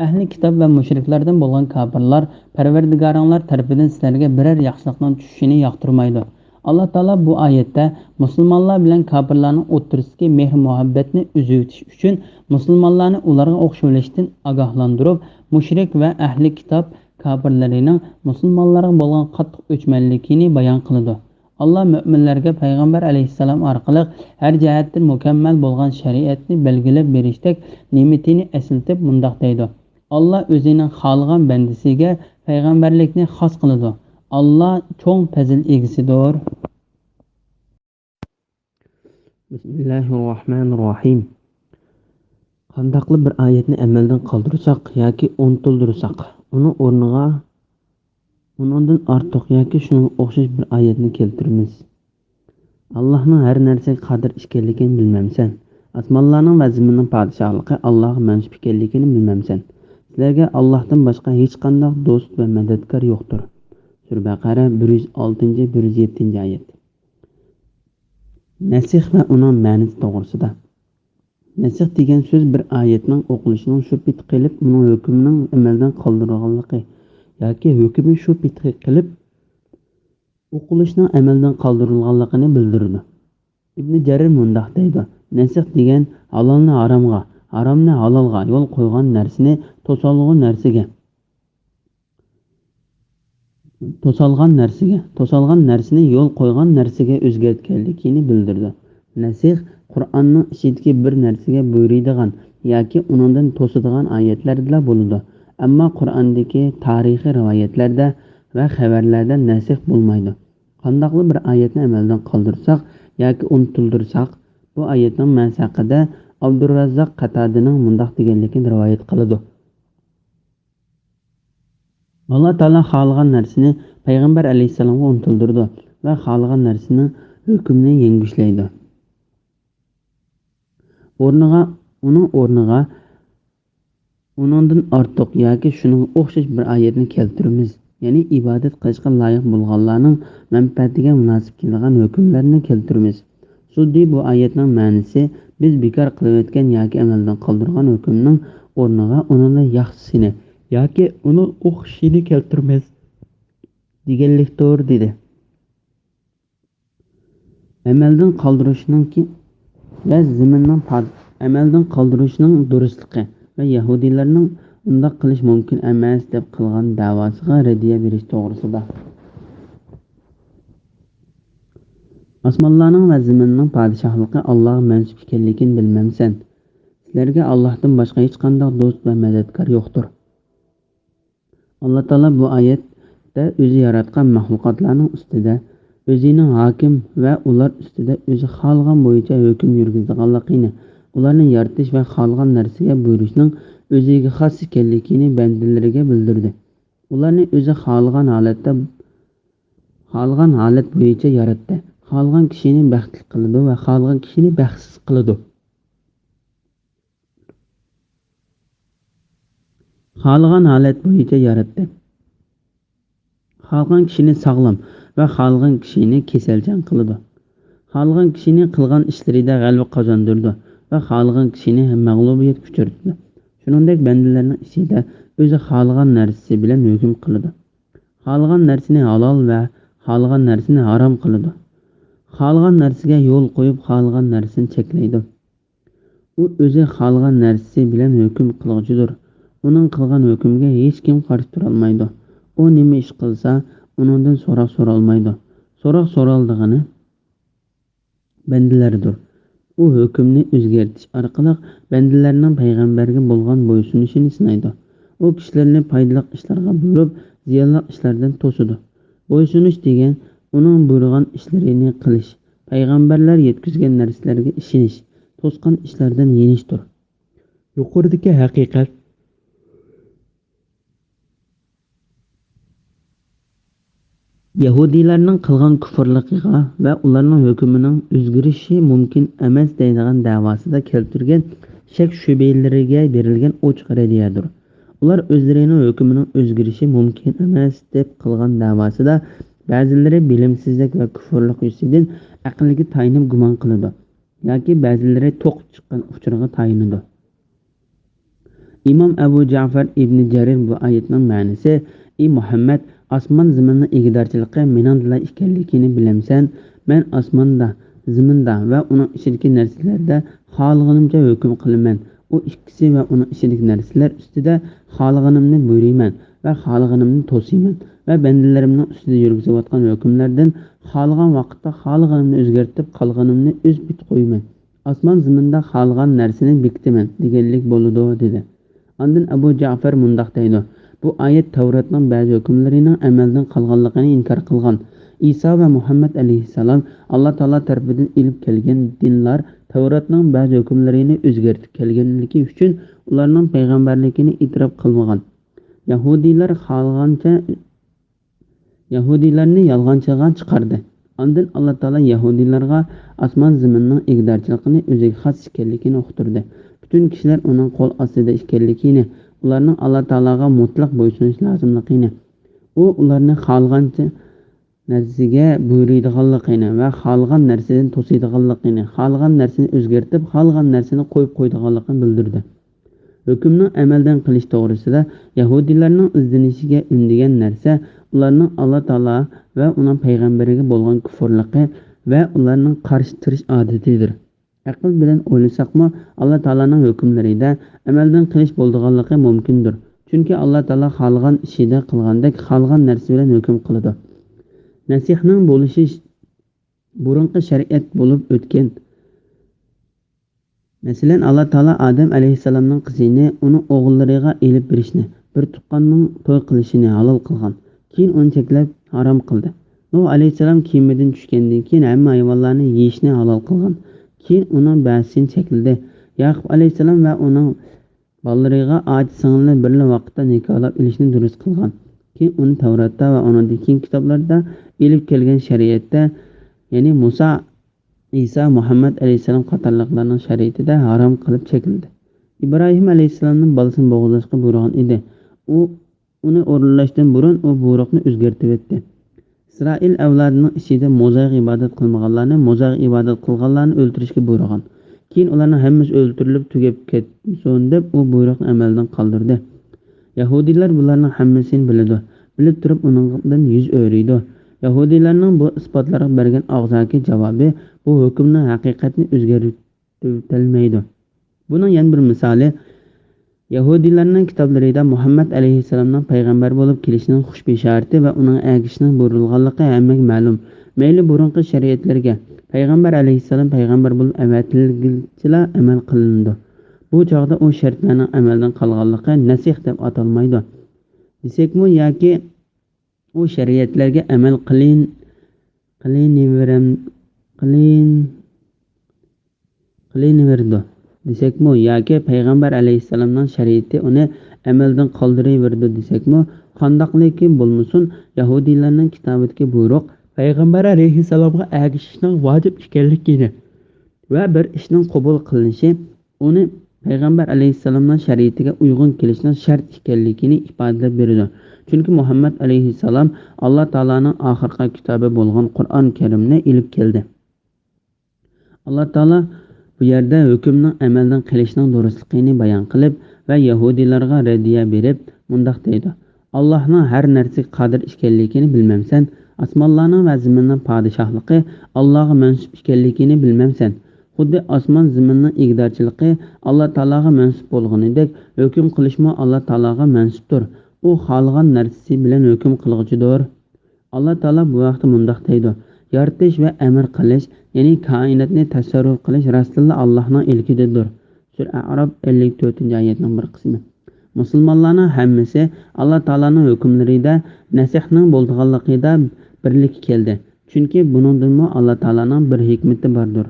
ئەھلى كىتاب ۋە مۇشرىكلاردىن بولغان كاپىرلار پەرۋەردىگارىڭلار تەرىپىدىن سىلەرگە بىرەر ياخشىلىقنىڭ چۈشۈشىنى ياقتۇرمايدۇ. ئاللا تائالا بۇ ئايەتتە مۇسۇلمانلار بىلەن كاپىرلارنىڭ ئوتتۇرىسىدىكى مېھىر-مۇھەببەتنى ئۈزۈۋېتىش ئۈچۈن مۇسۇلمانلارنى ئۇلارغا ئوخشىۋېلىشتىن ئاگاھلاندۇرۇپ، مۇشرىك ۋە ئەھلى كىتاب كاپىرلىرىنىڭ مۇسۇلمانلارغا بولغان قاتتىق ئۆچمەنلىكىنى بايان قىلىدۇ. ئاللا مۆمىنلەرگە پەيغەمبەر ئەلەيھىسسالام ئارقىلىق ھەر جەھەتتىن مۇكەممەل بولغان شەرىئەتنى بەلگىلەپ بېرىشتەك نېمىتىنى ئەسلىتىپ مۇنداق دەيدۇ: ئاللا ئۆزىنىڭ خالىغان بەندىسىگە پەيغەمبەرلىكنى خاس قىلىدۇ. ئاللا چوڭ پەزىل ئىگىسىدۇر. بىسمىللاھىررەھمانىررەھىم. قانداقلا بىر ئايەتنى ئەمەلدىن قالدۇرساق ياكى ئۇنتۇلدۇرساق، ئۇنىڭ ئورنىغا ئۇنىڭدىن ئارتۇق ياكى شۇنىڭغا ئوخشاش بىر ئايەتنى كەلتۈرىمىز. ئاللاھنىڭ ھەر نەرسىگە قادىر ئىكەنلىكىنى بىلمەمسەن؟ ئاسمانلارنىڭ ۋە زېمىننىڭ پادىشاھلىقى ئاللاھقا مەنسۇپ ئىكەنلىكىنى بىلمەمسەن؟ سىلەرگە ئاللاھتىن باشقا ھېچقانداق دوست ۋە مەدەتكار يوقتۇر. سۈرە بەقەرە، بىر يۈز ئالتىنچى، بىر يۈز يەتتىنچى ئايەت. نەسخ ۋە ئۇنىڭ مەنىسى توغرىسىدا. نەسخ دېگەن سۆز بىر ئايەتنىڭ ئوقۇلۇشىنىڭ شۇ پېتى قېلىپ، ئۇنىڭ ھۆكمىنىڭ ئەمەلدىن قالدۇرۇلغانلىقى ياكى ھۆكمى شۇ پېتى قېلىپ، ئوقۇلۇشىنىڭ ئەمەلدىن قالدۇرۇلغانلىقىنى بىلدۈرىدۇ. ئىبنى جەرىر مۇنداق دەيدۇ: نەسخ دېگەن ھالالنى ھارامغا، ھارامنى ھالالغا يول قويغان نەرسىنى توسالغۇ نەرسىگە، توسالغان نەرسىگە، توسالغان نەرسىنى يول قويغان نەرسىگە ئۆزگەرتكەنلىكىنى بىلدۈرىدۇ. نەسخ قۇرئاننىڭ ئىچىدىكى بىر نەرسىگە بۇيرۇيدىغان ياكى ئۇنىڭدىن توسىدىغان ئايەتلەردىلا بولىدۇ. ئەمما قۇرئاندىكى تارىخىي رىۋايەتلەردە ۋە خەۋەرلەردە نەسخ بولمايدۇ. قانداقلا بىر ئايەتنى ئەمەلدىن قالدۇرساق ياكى ئۇنتۇلدۇرساق، بۇ ئايەتنىڭ مەنىسى ھەققىدە ئابدۇرراززاق قاتادىنىڭ مۇنداق دېگەنلىكىنى رىۋايەت قىلىدۇ. ئاللا تائالا خالىغان نەرسىنى پەيغەمبەر ئەلەيھىسسالامغا ئۇنتۇلدۇرىدۇ ۋە خالىغان نەرسىنىڭ ھۆكمىنى يەڭگۈشلەيدۇ. ئورنىغا، ئۇنىڭ ئورنىغا ئۇنىڭدىن ئارتۇق ياكى شۇنىڭغا ئوخشاش بىر ئايەتنى كەلتۈرىمىز، يەنى ئىبادەت قىلىشقا لايىق بولغانلارنىڭ مەنپەئەتىگە مۇناسىپ كېلىدىغان ھۆكۈملەرنى كەلتۈرىمىز. سۇددى بۇ ئايەتنىڭ مەنىسى، بىز بىكار قىلىۋەتكەن ياكى ئەمەلدىن قالدۇرغان ھۆكۈمنىڭ ئورنىغا ئۇنىڭدىن ياخشىسىنى ياكى ئۇنىڭ ئوخشىشىنى كەلتۈرىمىز دېگەنلىكتۇر، دېدى. ئەمەلدىن قالدۇرۇشنىڭكى ۋە زېمىننىڭ پاد-، ئەمەلدىن قالدۇرۇشنىڭ دۇرۇسلۇقى ۋە يەھۇدىيلارنىڭ ئۇنداق قىلىش مۇمكىن ئەمەس دەپ قىلغان دەۋاسىغا رەددىيە بېرىش توغرىسىدا. ئاسمانلارنىڭ ۋە زېمىننىڭ پادىشاھلىقى ئاللاغا مەنسۇپ ئىكەنلىكىنى بىلمەمسەن؟ سىلەرگە ئاللاھتىن باشقا ھېچقانداق دوست ۋە مەدەتكار يوقتۇر. ئاللا تائالا بۇ ئايەتتە ئۆزى ياراتقان مەخلۇقاتلارنىڭ ئۈستىدە ئۆزىنىڭ ھاكىم ۋە ئۇلار ئۈستىدە ئۆزى خالىغان بويىچە ھۆكۈم يۈرگۈزىدىغانلىقىنى، ئۇلارنى يارىتىش ۋە خالىغان نەرسىگە بۇيرۇشنىڭ ئۆزىگە خاس ئىكەنلىكىنى بەندىلىرىگە بىلدۈردى. ئۇلارنى ئۆزى خالىغان ھالەتتە، خالىغان ھالەت بويىچە ياراتتى. خالىغان كىشىنى بەختلىك قىلىدۇ ۋە خالىغان كىشىنى بەختسىز قىلىدۇ. خالىغان ھالەت بويىچە ياراتتى. خالىغان كىشىنى ساغلام ۋە خالىغان كىشىنى كېسەلچان قىلىدۇ. خالىغان كىشىنى قىلغان ئىشلىرىدا غەلىبە قازاندۇرىدۇ ۋە خالىغان كىشىنى مەغلۇبىيەتكە ئۇچرىتىدۇ. شۇنىڭدەك بەندىلەرنىڭ ئىچىدە ئۆزى خالىغان نەرسىسى بىلەن ھۆكۈم قىلىدۇ. خالىغان نەرسىنى ھالال ۋە خالىغان نەرسىنى ھارام قىلىدۇ. خالىغان نەرسىگە يول قويۇپ، خالىغان نەرسىنى چەكلەيدۇ. ئۇ ئۆزى خالىغان نەرسىسى بىلەن ھۆكۈم قىلغۇچىدۇر. ئۇنىڭ قىلغان ھۆكمىگە ھېچكىم قارشى تۇرالمايدۇ. ئۇ نېمە ئىش قىلسا، ئۇنىڭدىن سوراق سورالمايدۇ. سوراق سورالىدىغىنى بەندىلەردۇر. ئۇ ھۆكۈمنى ئۆزگەرتىش ئارقىلىق بەندىلەرنىڭ پەيغەمبەرگە بولغان بويسۇنۇشىنى سىنايدۇ. ئۇ كىشىلەرنى پايدىلىق ئىشلارغا بۇيرۇپ، زىيانلىق ئىشلاردىن توسىدۇ. بويسۇنۇش دېگەن ئۇنىڭ بۇيرۇغان ئىشلىرىنى قىلىش، پەيغەمبەرلەر يەتكۈزگەن نەرسىلەرگە ئىشىنىش، توسقان ئىشلاردىن يېنىشتۇر. يۇقىرىدىكى ھەقىقەت يەھۇدىيلارنىڭ قىلغان كۇفۇرلۇقىغا ۋە ئۇلارنىڭ ھۆكمىنىڭ ئۆزگىرىشى مۇمكىن ئەمەس دەيدىغان دەۋاسىدا كەلتۈرگەن شەك-شۈبھىلىرىگە بېرىلگەن ئوچۇق رەددىيەدۇر. ئۇلار ئۆزلىرىنىڭ ھۆكمىنىڭ ئۆزگىرىشى مۇمكىن ئەمەس دەپ قىلغان دەۋاسىدا بەزىلىرى بىلىمسىزلىك ۋە كۇفۇرلۇق يۈزىسىدىن ئەقىلگە تايىنىپ گۇمان قىلىدۇ ياكى بەزىلىرى توقۇپ چىققان ئۇچۇرغا تايىنىدۇ. ئىمام ئەبۇ جەفەر ئىبنى جەرىر بۇ ئايەتنىڭ مەنىسى، ئى مۇھەممەد، ئاسمان زېمىننىڭ ئىگىدارچىلىقى مېنىڭدىلا ئىكەنلىكىنى بىلەمسەن؟ مەن ئاسماندا، زېمىندا ۋە ئۇنىڭ ئىچىدىكى نەرسىلەردە خالىغىنىمچە ھۆكۈم قىلىمەن. ئۇ ئىككىسى ۋە ئۇنىڭ ئىچىدىكى نەرسىلەر ئۈستىدە خالىغىنىمنى بۇيرۇيمەن ۋە خالىغىنىمنى توسىمەن ۋە بەندىلىرىمنىڭ ئۈستىدە يۈرگۈزۈۋاتقان ھۆكۈملەردىن خالىغان ۋاقىتتا خالىغىنىمنى ئۆزگەرتىپ، قالغىنىمنى ئۆز پېتى قويىمەن. ئاسمان زېمىندا خالىغان نەرسىنى بېكىتىمەن دېگەنلىك بولىدۇ، دېدى. ئاندىن ئەبۇ جەفەر مۇنداق دەيدۇ، بۇ ئايەت تەۋراتنىڭ بەزى ھۆكۈملىرىنىڭ ئەمەلدىن قالغانلىقىنى ئىنكار قىلغان. ئىسا ۋە مۇھەممەد ئەلەيھىسسالام ئاللا تائالا تەرىپىدىن ئېلىپ كەلگەن دىنلار تەۋراتنىڭ بەزى ھۆكۈملىرىنى ئۆزگەرتىپ كەلگەنلىكى ئۈچۈن ئۇلارنىڭ پەيغەمبەرلىكىنى ئېتىراپ قىلمىغان. يەھۇدىيلار خالىغانچە يەھۇدىيلارنى يالغانچىغا چىقاردى. ئاندىن ئاللا تائالا يەھۇدىيلارغا ئاسمان زېمىننىڭ ئىگىدارچىلىقىنى ئۆزىگە خاس ئىكەنلىكىنى ئۇقتۇردى. پۈتۈن كىشىلەر ئۇنىڭ قول ئاستىدا ئىكەنلىكىنى، ئۇلارنىڭ ئاللا تائالاغا مۇتلەق بويسۇنۇش لازىملىقىنى، ئۇ ئۇلارنى خالىغانچە نەرسىگە بۇيرۇيدىغانلىقىنى ۋە خالىغان نەرسىدىن توسىدىغانلىقىنى، خالىغان نەرسىنى ئۆزگەرتىپ، خالىغان نەرسىنى قويۇپ قويىدىغانلىقىنى بىلدۈردى. ھۆكۈمنىڭ ئەمەلدىن قىلىش توغرىسىدا يەھۇدىيلارنىڭ ئىزدىنىشىگە ئۈندىگەن نەرسە ئۇلارنىڭ ئاللا تائالا ۋە ئۇنىڭ پەيغەمبىرىگە بولغان كۇفۇرلۇقى ۋە ئۇلارنىڭ قارشى تۇرۇش ئادىتىدۇر. ئەقىل بىلەن ئويلىساقمۇ، ئاللا تائالانىڭ ھۆكۈملىرىدە ئەمەلدىن قىلىش بولىدىغانلىقى مۇمكىندۇر. چۈنكى ئاللا تائالا خالىغان ئىشىدا قىلغاندەك خالىغان نەرسە بىلەن ھۆكۈم قىلىدۇ. نەسىخنىڭ بولۇشى بۇرۇنقى شەرىئەت بولۇپ ئۆتكەن. مەسىلەن، ئاللا تائالا ئادەم ئەلەيھىسسالامنىڭ قىزىنى ئۇنىڭ ئوغۇللىرىغا ئېلىپ بېرىشنى، بىر تۇغقاننىڭ توي قىلىشىنى ھالال قىلغان. كېيىن ئۇنى چەكلەپ ھارام قىلدى. نۇھ ئەلەيھىسسالام كېمىدىن چۈشكەندىن كېيىن ھەممە ھايۋانلارنى يېيىشنى ھالال قىلغان. كېيىن ئۇنىڭ بەزىسىنى چەكلىدى. ياقۇپ ئەلەيھىسسالام ۋە ئۇنىڭ بالىلىرىغا ئاچا سىڭىلنى بىرلا ۋاقىتتا نىكاھلاپ ئېلىشنى دۇرۇس قىلغان. كېيىن ئۇنى تەۋراتتا ۋە ئۇنىڭدىن كېيىنكى كىتابلاردا ئېلىپ كەلگەن شەرىئەتتە، يەنى مۇسا، ئىسا، مۇھەممەد ئەلەيھىسسالام قاتارلىقلارنىڭ شەرىئىتىدە ھارام قىلىپ چەكلىدى. ئىبراھىم ئەلەيھىسسالامنىڭ بالىسىنى بوغۇزلاشقا بۇيرۇغان ئىدى. ئۇ ئۇنى ئورۇنلاشتىن بۇرۇن ئۇ بۇيرۇقنى ئۆزگەرتىۋەتتى. ئىسرائىل ئەۋلادىنىڭ ئىچىدە موزايغا ئىبادەت قىلمىغانلارنى، موزايغا ئىبادەت قىلغانلارنى ئۆلتۈرۈشكە بۇيرۇغان. كېيىن ئۇلارنىڭ ھەممىسى ئۆلتۈرۈلۈپ تۈگەپ كەتسۇن دەپ ئۇ بۇيرۇقنى ئەمەلدىن قالدۇردى. يەھۇدىيلار بۇلارنىڭ ھەممىسىنى بىلىدۇ. بىلىپ تۇرۇپ ئۇنىڭدىن يۈز ئۆرۈيدۇ. يەھۇدىيلارنىڭ بۇ ئىسپاتلارغا بەرگەن ئاغزاكى جاۋابى بۇ ھۆكۈمنىڭ ھەقىقەتنى ئۆزگەرتىۋېتەلمەيدۇ. بۇنىڭ يەنە بىر مىسالى، يەھۇدىيلارنىڭ كىتابلىرىدا مۇھەممەد ئەلەيھىسسالامنىڭ پەيغەمبەر بولۇپ كېلىشىنىڭ خۇش بېشارىتى ۋە ئۇنىڭ ئەگىشىشىنىڭ بۇيرۇلغانلىقى ھەممىگە مەلۇم. مەيلى بۇرۇنقى شەرىئەتلەرگە پەيغەمبەر ئەلەيھىسسالام پەيغەمبەر بولۇپ ئەۋەتىلگىچىلا ئەمەل قىلىنىدۇ. بۇ چاغدا ئۇ شەرتلەرنىڭ ئەمەلدىن قالغانلىقى نەسىخ دەپ ئاتالمايدۇ. دېسەكمۇ ياكى ئۇ شەرىئەتلەرگە ئەمەل قىلىن-، قىلىنىۋېرەم-، قىلىن-، قىلىنىۋېرىدۇ دېسەكمۇ ياكى پەيغەمبەر ئەلەيھىسسالامنىڭ شەرىئىتى ئۇنى ئەمەلدىن قالدۇرۇۋېرىدۇ دېسەكمۇ، قانداقلىكى بولمىسۇن، يەھۇدىيلارنىڭ كىتابىدىكى بۇيرۇق پەيغەمبەر ئەلەيھىسسالامغا ئەگىشىشنىڭ ۋاجىپ ئىكەنلىكىنى ۋە بىر ئىشنىڭ قوبۇل قىلىنىشى ئۇنى پەيغەمبەر ئەلەيھىسسالامنىڭ شەرىئىتىگە ئۇيغۇن كېلىشنىڭ شەرت ئىكەنلىكىنى ئىپادىلەپ بېرىدۇ. چۈنكى مۇھەممەد ئەلەيھىسسالام ئاللا تائالانىڭ ئاخىرقى كىتابى بولغان قۇرئان كەرىمنى ئېلىپ كەلدى. ئاللا تائالا بۇ يەردە ھۆكۈمنىڭ ئەمەلدىن قېلىشنىڭ دۇرۇسلۇقىنى بايان قىلىپ ۋە يەھۇدىيلارغا رەددىيە بېرىپ مۇنداق دەيدۇ: «ئاللاھنىڭ ھەر نەرسىگە قادىر ئىكەنلىكىنى بىلمەمسەن؟ ئاسمانلارنىڭ ۋە زېمىننىڭ پادىشاھلىقى ئاللاغا مەنسۇپ ئىكەنلىكىنى بىلمەمسەن؟ خۇددى ئاسمان زېمىننىڭ ئىگىدارچىلىقى ئاللا تائالاغا مەنسۇپ بولغىنىدەك، ھۆكۈم قىلىشمۇ ئاللا تائالاغا مەنسۇپتۇر. ئۇ خالىغان نەرسىسى بىلەن ھۆكۈم قىلغۇچىدۇر.» ئاللا تائالا بۇ ھەقتە مۇنداق دەيدۇ: «يارىتىش ۋە ئەمىر قىلىش، يەنى كائىناتنى تەسەررۇپ قىلىش راستتىنلا ئاللاھنىڭ ئىلكىدىدۇر.» سۈرە ئەئراپ، ئەللىك تۆتىنچى ئايەتنىڭ بىر قىسمى. مۇسۇلمانلارنىڭ ھەممىسى ئاللا تائالانىڭ ھۆكۈملىرىدە نەسخنىڭ بولىدىغانلىقىدا بىرلىككە كەلدى. چۈنكى بۇنىڭدىنمۇ ئاللا تائالانىڭ بىر ھېكمىتى باردۇر.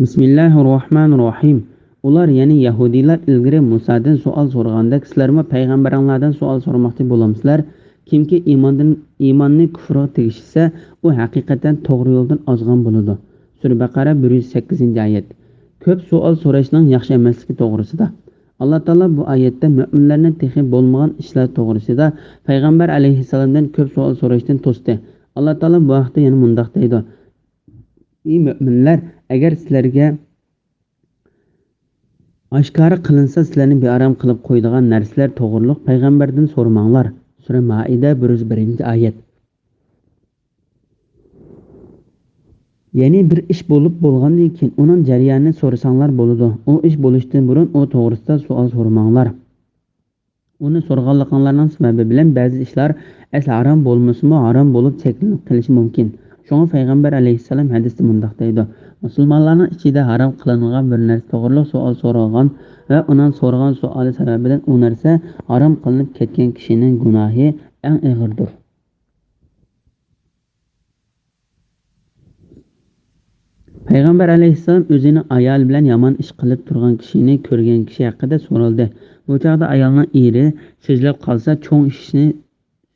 بىسمىللاھىر راھمانىر راھىم. ئۇلار، يەنى يەھۇدىيلار ئىلگىرى مۇسادىن سوئال سورىغاندەك، سىلەرمۇ پەيغەمبىرىڭلاردىن سوئال سورىماقچى بولامسىلەر؟ كىمكى ئىماندىن، ئىماننى كۇفرغا تېگىشلىسە، ئۇ ھەقىقەتەن توغرا يولدىن ئازغان بولىدۇ. سۈرە بەقەرە، بىر يۈز سەككىزىنچى ئايەت. كۆپ سوئال سوراشنىڭ ياخشى ئەمەسلىكى توغرىسىدا. ئاللا تائالا بۇ ئايەتتە مۆمىنلەرنى تېخى بولمىغان ئىشلار توغرىسىدا پەيغەمبەر ئەلەيھىسسالامدىن كۆپ سوئال سوراشتىن توستى. ئاللا تائالا بۇ ھەقتە يەنە مۇنداق دەيدۇ: «ئى مۆمىنلەر، ئەگەر سىلەرگە ئاشكارا قىلىنسا، سىلەرنى بىئارام قىلىپ قويىدىغان نەرسىلەر توغرۇلۇق پەيغەمبەردىن سورىماڭلار.» سۈرە مائىدە، بىر يۈز بىرىنچى ئايەت. يەنى بىر ئىش بولۇپ بولغاندىن كېيىن ئۇنىڭ جەريانىنى سورىساڭلار بولىدۇ. ئۇ ئىش بولۇشتىن بۇرۇن ئۇ توغرىسىدا سوئال سورىماڭلار. ئۇنى سورىغانلىقىڭلارنىڭ سەۋەبى بىلەن بەزى ئىشلار ئەسلى ھارام بولمىسىمۇ، ھارام بولۇپ چەكلىنىپ قېلىشى مۇمكىن. شۇڭا پەيغەمبەر ئەلەيھىسسالام ھەدىستە مۇنداق دەيدۇ: «مۇسۇلمانلارنىڭ ئىچىدە ھارام قىلىنغان بىر نەرسە توغرۇلۇق سوئال سورالغان ۋە ئۇنىڭ سورىغان سوئالى سەۋەبىدىن ئۇ نەرسە ھارام قىلىنىپ كەتكەن كىشىنىڭ گۇناھى ئەڭ ئېغىردۇر.» پەيغەمبەر ئەلەيھىسسالام ئۆزىنىڭ ئايالى بىلەن يامان ئىش قىلىپ تۇرغان كىشىنى كۆرگەن كىشى ھەققىدە سورالدى. بۇ چاغدا ئايالنىڭ ئېرى سۆزلەپ قالسا، چوڭ ئىشنى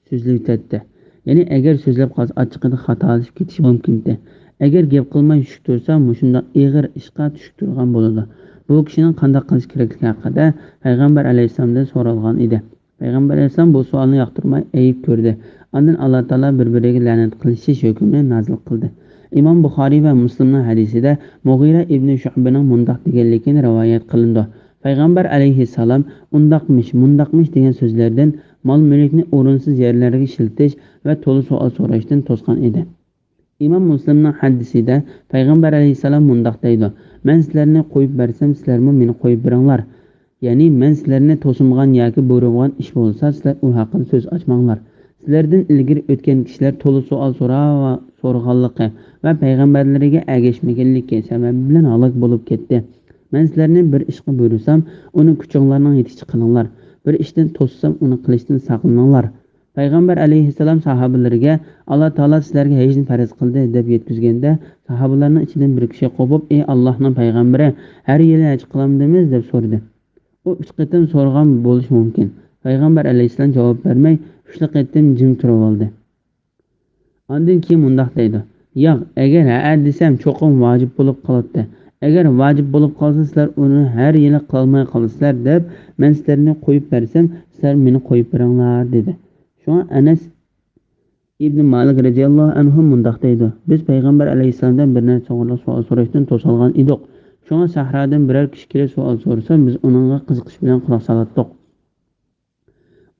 سۆزلىۋېتەتتى. يەنى ئەگەر سۆزلەپ قالسا، ئاچچىقىدا خاتالىشىپ كېتىشى مۇمكىنتى. ئەگەر گەپ قىلماي چۈشۈپ تۇرسا، مۇشۇنداق ئېغىر ئىشقا چۈشۈپ تۇرغان بولىدۇ. بۇ كىشىنىڭ قانداق قىلىش كېرەكلىكى ھەققىدە پەيغەمبەر ئەلەيھىسسالامدىن سورالغان ئىدى. پەيغەمبەر ئەلەيھىسسالام بۇ سوئالنى ياقتۇرماي، ئەيىب كۆردى. ئاندىن ئاللا تائالا بىر-بىرىگە لەنەت قىلىشىش ھۆكمىنى نازىل قىلدى. ئىمام بۇخارىي ۋە مۇسلىمنىڭ ھەدىسىدە مۇغىرە ئىبنى شۇئبىنىڭ مۇنداق دېگەنلىكىنى رىۋايەت قىلىنىدۇ: پەيغەمبەر ئەلەيھىسسالام «ئۇنداقمىش، مۇنداقمىش» دېگەن سۆزلەردىن، مال-مۈلۈكنى ئورۇنسىز يەرلەرگە ئىشلىتىش ۋە تولا سوئال سوراشتىن توسقان ئىدى. ئىمام مۇسلىمنىڭ ھەدىسىدە پەيغەمبەر ئەلەيھىسسالام مۇنداق دەيدۇ: «مەن سىلەرنى قويۇپ بەرسەم، سىلەرمۇ مېنى قويۇپ بېرىڭلار. يەنى مەن سىلەرنى توسۇمىغان ياكى بۇيرۇمىغان ئىش بولسا، سىلەر ئۇ ھەققىدە سۆز ئاچماڭلار. سىلەردىن ئىلگىرى ئۆتكەن كىشىلەر تولا سوئال سورا-، سورىغانلىقى ۋە پەيغەمبەرلىرىگە ئەگەشمىگەنلىكى سەۋەبى بىلەن ھالاك بولۇپ كەتتى. مەن سىلەرنى بىر ئىشقا بۇيرۇسام، ئۇنى كۈچۈڭلارنىڭ يېتىشىچە قىلىڭلار. بىر ئىشتىن توسسام، ئۇنى قىلىشتىن ساقلىنىڭلار.» پەيغەمبەر ئەلەيھىسسالام ساھابىلىرىگە «ئاللا تائالا سىلەرگە ھەجنى پەرز قىلدى» دەپ يەتكۈزگەندە، ساھابىلارنىڭ ئىچىدىن بىر كىشى قوپۇپ، «ئى ئاللاھنىڭ پەيغەمبىرى، ھەر يىلى ھەج قىلامدىمىز؟» دەپ سورىدى. ئۇ ئۈچ قېتىم سورىغان بولۇشى مۇمكىن. پەيغەمبەر ئەلەيھىسسالام جاۋاب بەرمەي، ئۈچلا قېتىم جىم تۇرۇۋالدى. ئاندىن كېيىن مۇنداق دەيدۇ: «ياق، ئەگەر ھەئە دېسەم، چوقۇم ۋاجىپ بولۇپ قالاتتى. ئەگەر ۋاجىپ بولۇپ قالسا، سىلەر ئۇنى ھەر يىلى قىلالماي قالىسىلەر، دەپ مەن سىلەرنى قويۇپ بەرسەم، سىلەر مېنى قويۇپ بېرىڭلار» دېدى. شۇڭا ئەنەس ئىبنى مالىك رەزىياللاھۇ ئەنھۇ مۇنداق دەيدۇ: «بىز پەيغەمبەر ئەلەيھىسسالامدىن بىر نەرسە توغرىلىق سوئال سوراشتىن توسالغان ئىدۇق. شۇڭا سەھرادىن بىرەر كىشى كېلىپ سوئال سورىسا، بىز ئۇنىڭغا قىزىقىش بىلەن قۇلاق سالاتتۇق.»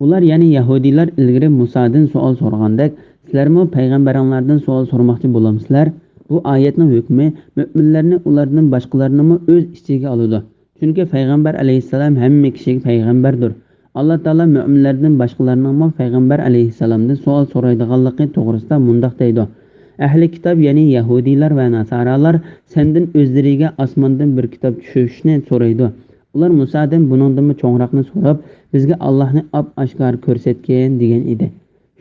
ئۇلار، يەنى يەھۇدىيلار ئىلگىرى مۇسادىن سوئال سورىغاندەك، سىلەرمۇ پەيغەمبىرىڭلاردىن سوئال سورىماقچى بولامسىلەر؟ بۇ ئايەتنىڭ ھۆكمى مۆمىنلەرنى ئۇلاردىن باشقىلارنىمۇ ئۆز ئىچىگە ئالىدۇ. چۈنكى پەيغەمبەر ئەلەيھىسسالام ھەممە كىشىگە پەيغەمبەردۇر. ئاللا تائالا مۆمىنلەردىن باشقىلارنىڭمۇ پەيغەمبەر ئەلەيھىسسالامدىن سوئال سورايدىغانلىقى توغرىسىدا مۇنداق دەيدۇ: ئەھلى كىتاب، يەنى يەھۇدىيلار ۋە ناسارالار سەندىن ئۆزلىرىگە ئاسماندىن بىر كىتاب چۈشۈرۈشنى سورايدۇ. ئۇلار مۇسادىن بۇنىڭدىنمۇ چوڭراقنى سوراپ، بىزگە ئاللاھنى ئاپئاشكارا كۆرسەتكىن دېگەن ئىدى.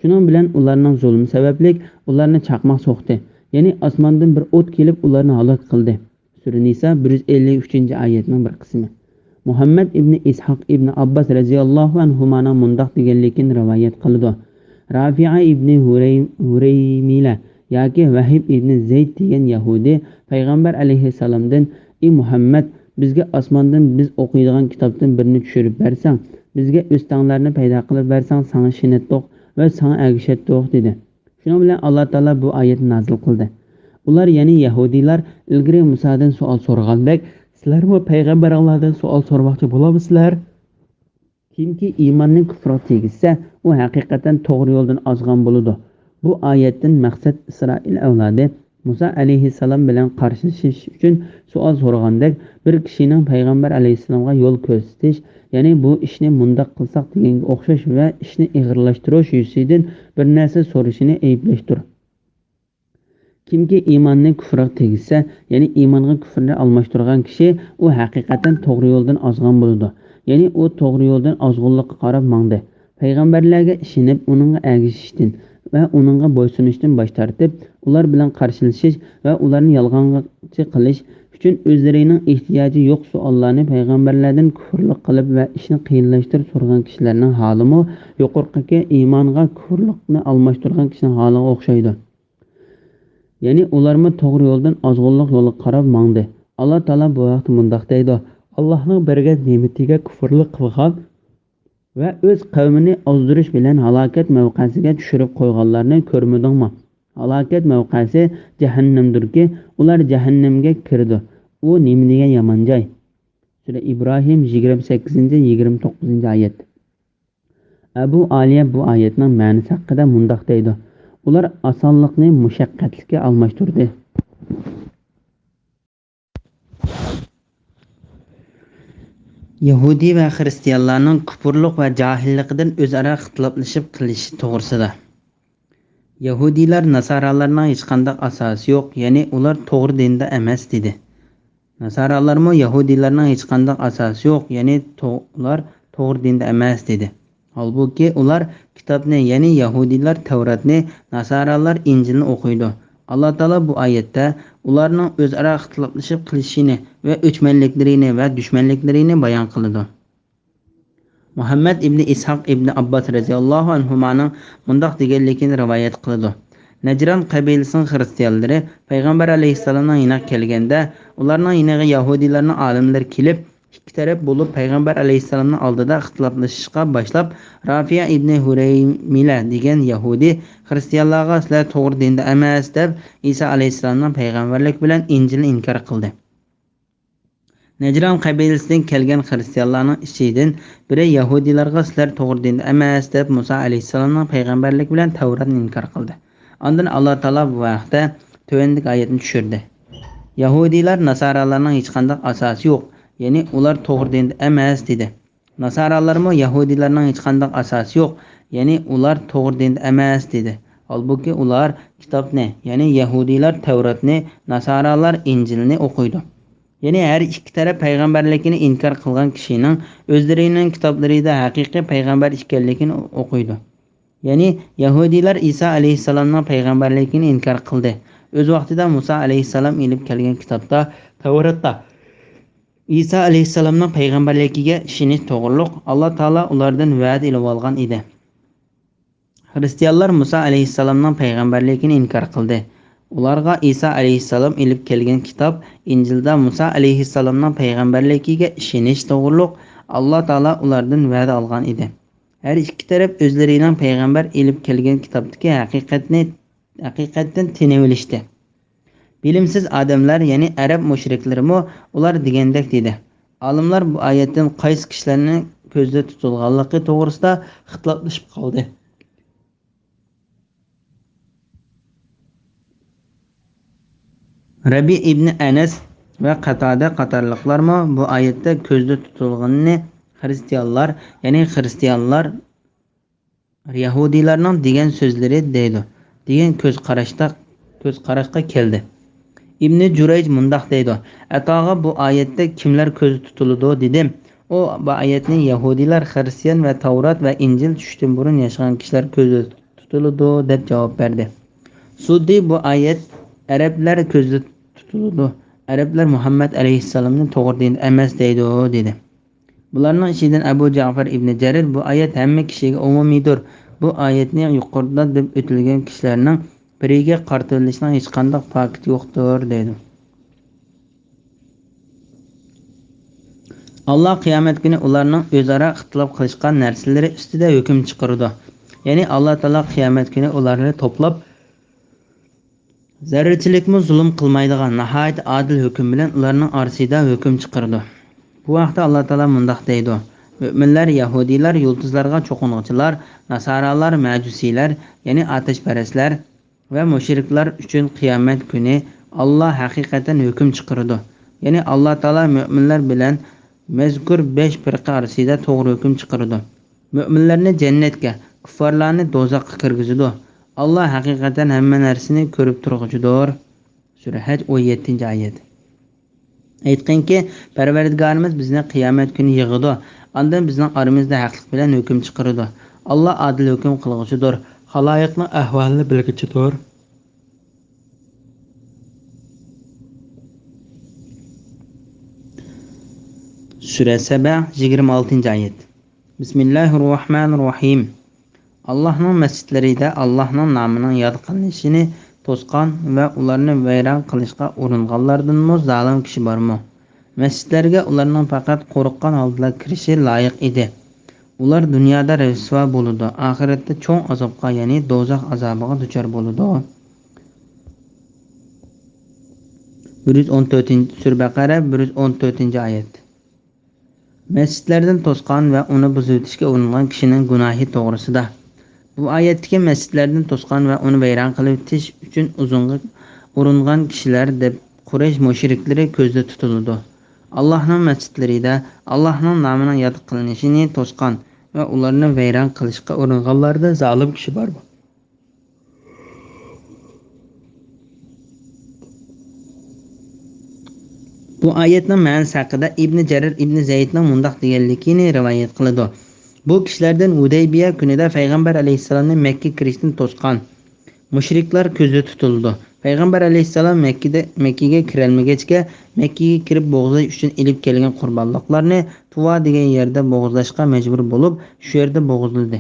شۇنىڭ بىلەن ئۇلارنىڭ زۇلمى سەۋەبلىك ئۇلارنى چاقماق سوقتى. يەنى ئاسماندىن بىر ئوت كېلىپ ئۇلارنى ھالاك قىلدى. سۈرە نىسا بىر يۈز ئەللىك ئۈچىنچى ئايەتنىڭ بىر قىسمى. مۇھەممەد ئىبنى ئىسھاق ئىبنى ئابباس رەزىياللاھۇ ئەنھۇمانىڭ مۇنداق دېگەنلىكىنى رىۋايەت قىلىدۇ. رافىئە ئىبنى ھۇرەي-، ھۇرەيمىلە ياكى ۋەھىب ئىبنى زەيد دېگەن يەھۇدىي پەيغەمبەر ئەلەيھىسسالامدىن: «ئى مۇھەممەد، بىزگە ئاسماندىن بىز ئوقۇيدىغان كىتابتىن بىرنى چۈشۈرۈپ بەرسەڭ، بىزگە ئۆستەڭلەرنى پەيدا قىلىپ بەرسەڭ، ساڭا ئىشىنەتتۇق ۋە ساڭا ئەگىشەتتۇق» دېدى. شۇنىڭ بىلەن ئاللا تائالا بۇ ئايەتنى نازىل قىلدى. ئۇلار، يەنى يەھۇدىيلار، ئىلگىرى مۇسادىن سوئال سورىغاندەك، سىلەرمۇ پەيغەمبىرىڭلاردىن سوئال سورىماقچى بولامسىلەر؟ كىمكى ئىماننى كۇفرغا تېگىشسە، ئۇ ھەقىقەتەن توغرا يولدىن ئازغان بولىدۇ. بۇ ئايەتتىن مەقسەت ئىسرائىل ئەۋلادى مۇسا ئەلەيھىسسالام بىلەن قارشىلىشىش ئۈچۈن سوئال سورىغاندەك، بىر كىشىنىڭ پەيغەمبەر ئەلەيھىسسالامغا يول كۆرسىتىش، يەنى بۇ ئىشنى مۇنداق قىلساق دېگەنگە ئوخشاش ۋە ئىشنى ئېغىرلاشتۇرۇش يۈزىسىدىن بىر نەرسە سورىشىنى ئەيىبلەشتۇر. كىمكى ئىماننى كۇفرغا تېگىشسە، يەنى ئىمانغا كۇفرنى ئالماشتۇرغان كىشى، ئۇ ھەقىقەتەن توغرا يولدىن ئازغان بولىدۇ. يەنى ئۇ توغرا يولدىن ئازغۇنلۇققا قاراپ ماڭدى. پەيغەمبەرلەرگە ئىشىنىپ، ئۇنىڭغا ئەگىشىشتىن ۋە ئۇنىڭغا بويسۇنۇشتىن باش تارتىپ، ئۇلار بىلەن قارشىلىشىش ۋە ئۇلارنى يالغانچى قىلىش ئۈچۈن ئۆزلىرىنىڭ ئېھتىياجى يوق سوئاللارنى پەيغەمبەرلەردىن كۇفرلۇق قىلىپ ۋە ئىشنى قىيىنلاشتۇرۇپ سورىغان كىشىلەرنىڭ ھالىمۇ يۇقىرىقىكى ئىمانغا كۇفرلۇقنى ئالماشتۇرغان كىشىنىڭ ھالىغا ئوخشايدۇ. يەنى ئۇلارمۇ توغرا يولدىن ئازغۇنلۇق يولىغا قاراپ ماڭدى. ئاللا تائالا بۇ ھەقتە مۇنداق دەيدۇ: «ئاللاھنىڭ بەرگەن نېمىتىگە كۇفرلۇق قىلغان ۋە ئۆز قەۋمىنى ئازدۇرۇش بىلەن ھالاكەت مەۋقەسىگە چۈشۈرۈپ قويغانلارنى كۆرمىدىڭمۇ؟ ھالاكەت مەۋقەسى جەھەننەمدۇركى، ئۇلار جەھەننەمگە كىرىدۇ. ئۇ نېمە دېگەن يامان جاي!» سۈرە ئىبراھىم، يىگىرمە سەككىزىنچى، يىگىرمە توققۇزىنچى ئايەت. ئەبۇ ئالىيە بۇ ئايەتنىڭ مەنىسى ھەققىدە مۇنداق دەيدۇ: «ئۇلار ئاسانلىقنى مۇشەققەتلىككە ئالماشتۇردى.» يەھۇدىي ۋە خىرىستىيانلارنىڭ كۇپۇرلۇق ۋە جاھىللىقىدىن ئۆزئارا ئىختىلاپلىشىپ قېلىشى توغرىسىدا. يەھۇدىيلار ناسارالارنىڭ ھېچقانداق ئاساسى يوق، يەنى ئۇلار توغرا دىندا ئەمەس، دېدى. ناسارالارمۇ يەھۇدىيلارنىڭ ھېچقانداق ئاساسى يوق، يەنى تو-، ئۇلار توغرا دىندا ئەمەس، دېدى. ھالبۇكى، ئۇلار كىتابنى، يەنى يەھۇدىيلار تەۋراتنى، ناسارالار ئىنجىلنى ئوقۇيدۇ. ئاللا تائالا بۇ ئايەتتە ئۇلارنىڭ ئۆزئارا ئىختىلاپلىشىپ قېلىشىنى ۋە ئۆچمەنلىكلىرىنى ۋە دۈشمەنلىكلىرىنى بايان قىلىدۇ. مۇھەممەد ئىبنى ئىسھاق ئىبنى ئابباس رەزىياللاھۇ ئەنھۇمانىڭ مۇنداق دېگەنلىكىنى رىۋايەت قىلىدۇ: نەجران قەبىلىسىنىڭ خىرىستىيانلىرى پەيغەمبەر ئەلەيھىسسالامنىڭ يېنىغا كەلگەندە، ئۇلارنىڭ يېنىغا يەھۇدىيلارنىڭ ئالىملىرى كېلىپ، ئىككى تەرەپ بولۇپ پەيغەمبەر ئەلەيھىسسالامنىڭ ئالدىدا ئىختىلاپلىشىشقا باشلاپ، رافىيە ئىبنى ھۇرەيمىلە دېگەن يەھۇدىي خىرىستىيانلارغا، «سىلەر توغرا دىندا ئەمەس» دەپ، ئىسا ئەلەيھىسسالامنىڭ پەيغەمبەرلىكى بىلەن ئىنجىلنى ئىنكار قىلدى. نەجران قەبىلىسىدىن كەلگەن خىرىستىيانلارنىڭ ئىچىدىن بىرى يەھۇدىيلارغا، «سىلەر توغرا دىندا ئەمەس» دەپ، مۇسا ئەلەيھىسسالامنىڭ پەيغەمبەرلىكى بىلەن تەۋراتنى ئىنكار قىلدى. ئاندىن ئاللا تائالا بۇ ھەقتە تۆۋەندىكى ئايەتنى چۈشۈردى: «يەھۇدىيلار ناسارالارنىڭ ھېچقانداق ئاساسى يوق، يەنى ئۇلار توغرا دىندا ئەمەس» دېدى. ناسارالارمۇ يەھۇدىيلارنىڭ ھېچقانداق ئاساسى يوق، يەنى ئۇلار توغرا دىندا ئەمەس دېدى. ھالبۇكى، ئۇلار كىتابنى، يەنى يەھۇدىيلار تەۋراتنى، ناسارالار ئىنجىلنى ئوقۇيدۇ. يەنى ھەر ئىككى تەرەپ پەيغەمبەرلىكىنى ئىنكار قىلغان كىشىنىڭ ئۆزلىرىنىڭ كىتابلىرىدا ھەقىقىي پەيغەمبەر ئىكەنلىكىنى ئوقۇيدۇ. يەنى يەھۇدىيلار ئىسا ئەلەيھىسسالامنىڭ پەيغەمبەرلىكىنى ئىنكار قىلدى. ئۆز ۋاقتىدا مۇسا ئەلەيھىسسالام ئېلىپ كەلگەن كىتابتا، تەۋراتتا، ئىسا ئەلەيھىسسالامنىڭ پەيغەمبەرلىكىگە ئىشىنىش توغرۇلۇق ئاللا تائالا ئۇلاردىن ۋەدە ئېلىۋالغان ئىدى. خىرىستىيانلار مۇسا ئەلەيھىسسالامنىڭ پەيغەمبەرلىكىنى ئىنكار قىلدى. ئۇلارغا ئىسا ئەلەيھىسسالام ئېلىپ كەلگەن كىتاب ئىنجىلدا مۇسا ئەلەيھىسسالامنىڭ پەيغەمبەرلىكىگە ئىشىنىش توغرۇلۇق ئاللا تائالا ئۇلاردىن ۋەدە ئالغان ئىدى. ھەر ئىككى تەرەپ ئۆزلىرىنىڭ پەيغەمبەر ئېلىپ كەلگەن كىتابتىكى ھەقىقەتنى، ھەقىقەتتىن تېنىۋېلىشتى. بىلىمسىز ئادەملەر، يەنى ئەرەب مۇشرىكلىرىمۇ ئۇلار دېگەندەك دېدى. ئالىملار بۇ ئايەتتىن قايسى كىشىلەرنى كۆزدە تۇتۇلغانلىقى توغرىسىدا ئىختىلاپلىشىپ قالدى. رەبىئ ئىبنى ئەنەس ۋە قاتادە قاتارلىقلارمۇ بۇ ئايەتتە كۆزدە تۇتۇلغىنىنى خىرىستىيانلار، يەنى خىرىستىيانلار يەھۇدىيلارنىڭ دېگەن سۆزلىرى دەيدۇ، دېگەن كۆز قاراشتا كۆز قاراشقا كەلدى. ئىبنى جۇرەيج مۇنداق دەيدۇ، ئەتاغا بۇ ئايەتتە كىملەر كۆزدە تۇتۇلىدۇ دېدىم. ئۇ بۇ ئايەتنى يەھۇدىيلار، خىرىستىيان ۋە تەۋرات ۋە ئىنجىل چۈشۈشتىن بۇرۇن ياشىغان كىشىلەر كۆزدە تۇتۇلىدۇ دەپ جاۋاب بەردى. سۇددى بۇ ئايەت ئەرەبلەر كۆزدە تۇتۇلىدۇ، ئەرەبلەر مۇھەممەد ئەلەيھىسسالامنى توغرا دىن ئەمەس دەيدۇ دېدى. بۇلارنىڭ ئىچىدىن ئەبۇ جەئفەر ئىبنى جەرىر بۇ ئايەت ھەممە كىشىگە ئومۇمىيدۇر. بۇ ئايەتنى يۇقىرىدا دەپ ئۆتۈلگەن كىشىلەرنىڭ بىرىگە قارىتىۋېلىشنىڭ ھېچقانداق پاكىتى يوقتۇر دەيدۇ. ئاللا قىيامەت كۈنى ئۇلارنىڭ ئۆزئارا ئىختىلاپ قىلىشقان نەرسىلىرى ئۈستىدە ھۆكۈم چىقىرىدۇ. يەنى ئاللا تائالا قىيامەت كۈنى ئۇلارنى توپلاپ، زەررىچىلىكمۇ زۇلۇم قىلمايدىغان ناھايىتى ئادىل ھۆكۈم بىلەن ئۇلارنىڭ ئارىسىدا ھۆكۈم چىقىرىدۇ. بۇ ھەقتە ئاللا تائالا مۇنداق دەيدۇ، مۆمىنلەر، يەھۇدىيلار، يۇلتۇزلارغا چوقۇنغۇچىلار، ناسارالار، مەجۇسىيلەر، يەنى ئاتەشپەرەسلەر ۋە مۇشرىكلار ئۈچۈن قىيامەت كۈنى ئاللا ھەقىقەتەن ھۆكۈم چىقىرىدۇ. يەنى ئاللا تائالا مۆمىنلەر بىلەن مەزكۇر بەش پىرقە ئارىسىدا توغرا ھۆكۈم چىقىرىدۇ. مۆمىنلەرنى جەننەتكە، كۇففارلارنى دوزاخقا كىرگۈزىدۇ. ئاللا ھەقىقەتەن ھەممە نەرسىنى كۆرۈپ تۇرغۇچىدۇر. سۈرە ھەج، ئون يەتتىنچى ئايەت. ئېيتقىنكى، پەرۋەردىگارىمىز بىزنى قىيامەت كۈنى يىغىدۇ. ئاندىن بىزنىڭ ئارىمىزدا ھەقلىق بىلەن ھۆكۈم چىقىرىدۇ. ئاللا ئادىل ھۆكۈم قىلغۇچىدۇر. خالايىقنىڭ ئەھۋالىنى بىلگۈچىدۇر. سۈرە سەبە، يىگىرمە ئالتىنچى ئايەت. بىسمىللاھىر راھمانىر راھىم. ئاللاھنىڭ مەسچىتلىرىدە ئاللاھنىڭ نامىنىڭ ياد قىلىنىشىنى توسقان ۋە ئۇلارنى ۋەيران قىلىشقا ئۇرۇنغانلاردىنمۇ زالىم كىشى بارمۇ؟ مەسچىتلەرگە ئۇلارنىڭ پەقەت قورققان ھالدىلا كىرىشى لايىق ئىدى. ئۇلار دۇنيادا رەسۋا بولىدۇ، ئاخىرەتتە چوڭ ئازابقا، يەنى دوزاخ ئازابىغا دۇچار بولىدۇ. بىر يۈز ئون تۆتىنچى، سۈرە بەقەرە، بىر يۈز ئون تۆتىنچى ئايەت. مەسچىتلەردىن توسقان ۋە ئۇنى بۇزۇۋېتىشكە ئۇرۇنغان كىشىنىڭ گۇناھى توغرىسىدا. بۇ ئايەتتىكى مەسچىتلەردىن توسقان ۋە ئۇنى ۋەيران قىلىۋېتىش ئۈچۈن ئۇزۇنغا ئۇرۇنغان كىشىلەر دەپ قۇرەيش مۇشرىكلىرى كۆزدە تۇتۇلىدۇ. ئاللاھنىڭ مەسچىتلىرىدە ئاللاھنىڭ نامىنىڭ ياد قىلىنىشىنى توسقان ۋە ئۇلارنى ۋەيران قىلىشقا ئۇرۇنغانلاردا زالىم كىشى بارمۇ؟ بۇ ئايەتنىڭ مەنىسى ھەققىدە ئىبنى جەرىر ئىبنى زەيدنىڭ مۇنداق دېگەنلىكىنى رىۋايەت قىلىدۇ. بۇ كىشىلەردىن ھۇدەيبىيە كۈنىدە پەيغەمبەر ئەلەيھىسسالامنى مەككە كىرىشتىن توسقان مۇشرىكلار كۆزدە تۇتۇلىدۇ. پەيغەمبەر ئەلەيھىسسالام مەككىدە، مەككىگە كىرەلمىگەچكە، مەككىگە كىرىپ بوغۇزلاش ئۈچۈن ئېلىپ كەلگەن قۇربانلىقلارنى تۇۋا دېگەن يەردە بوغۇزلاشقا مەجبۇر بولۇپ، شۇ يەردە بوغۇزلىدى.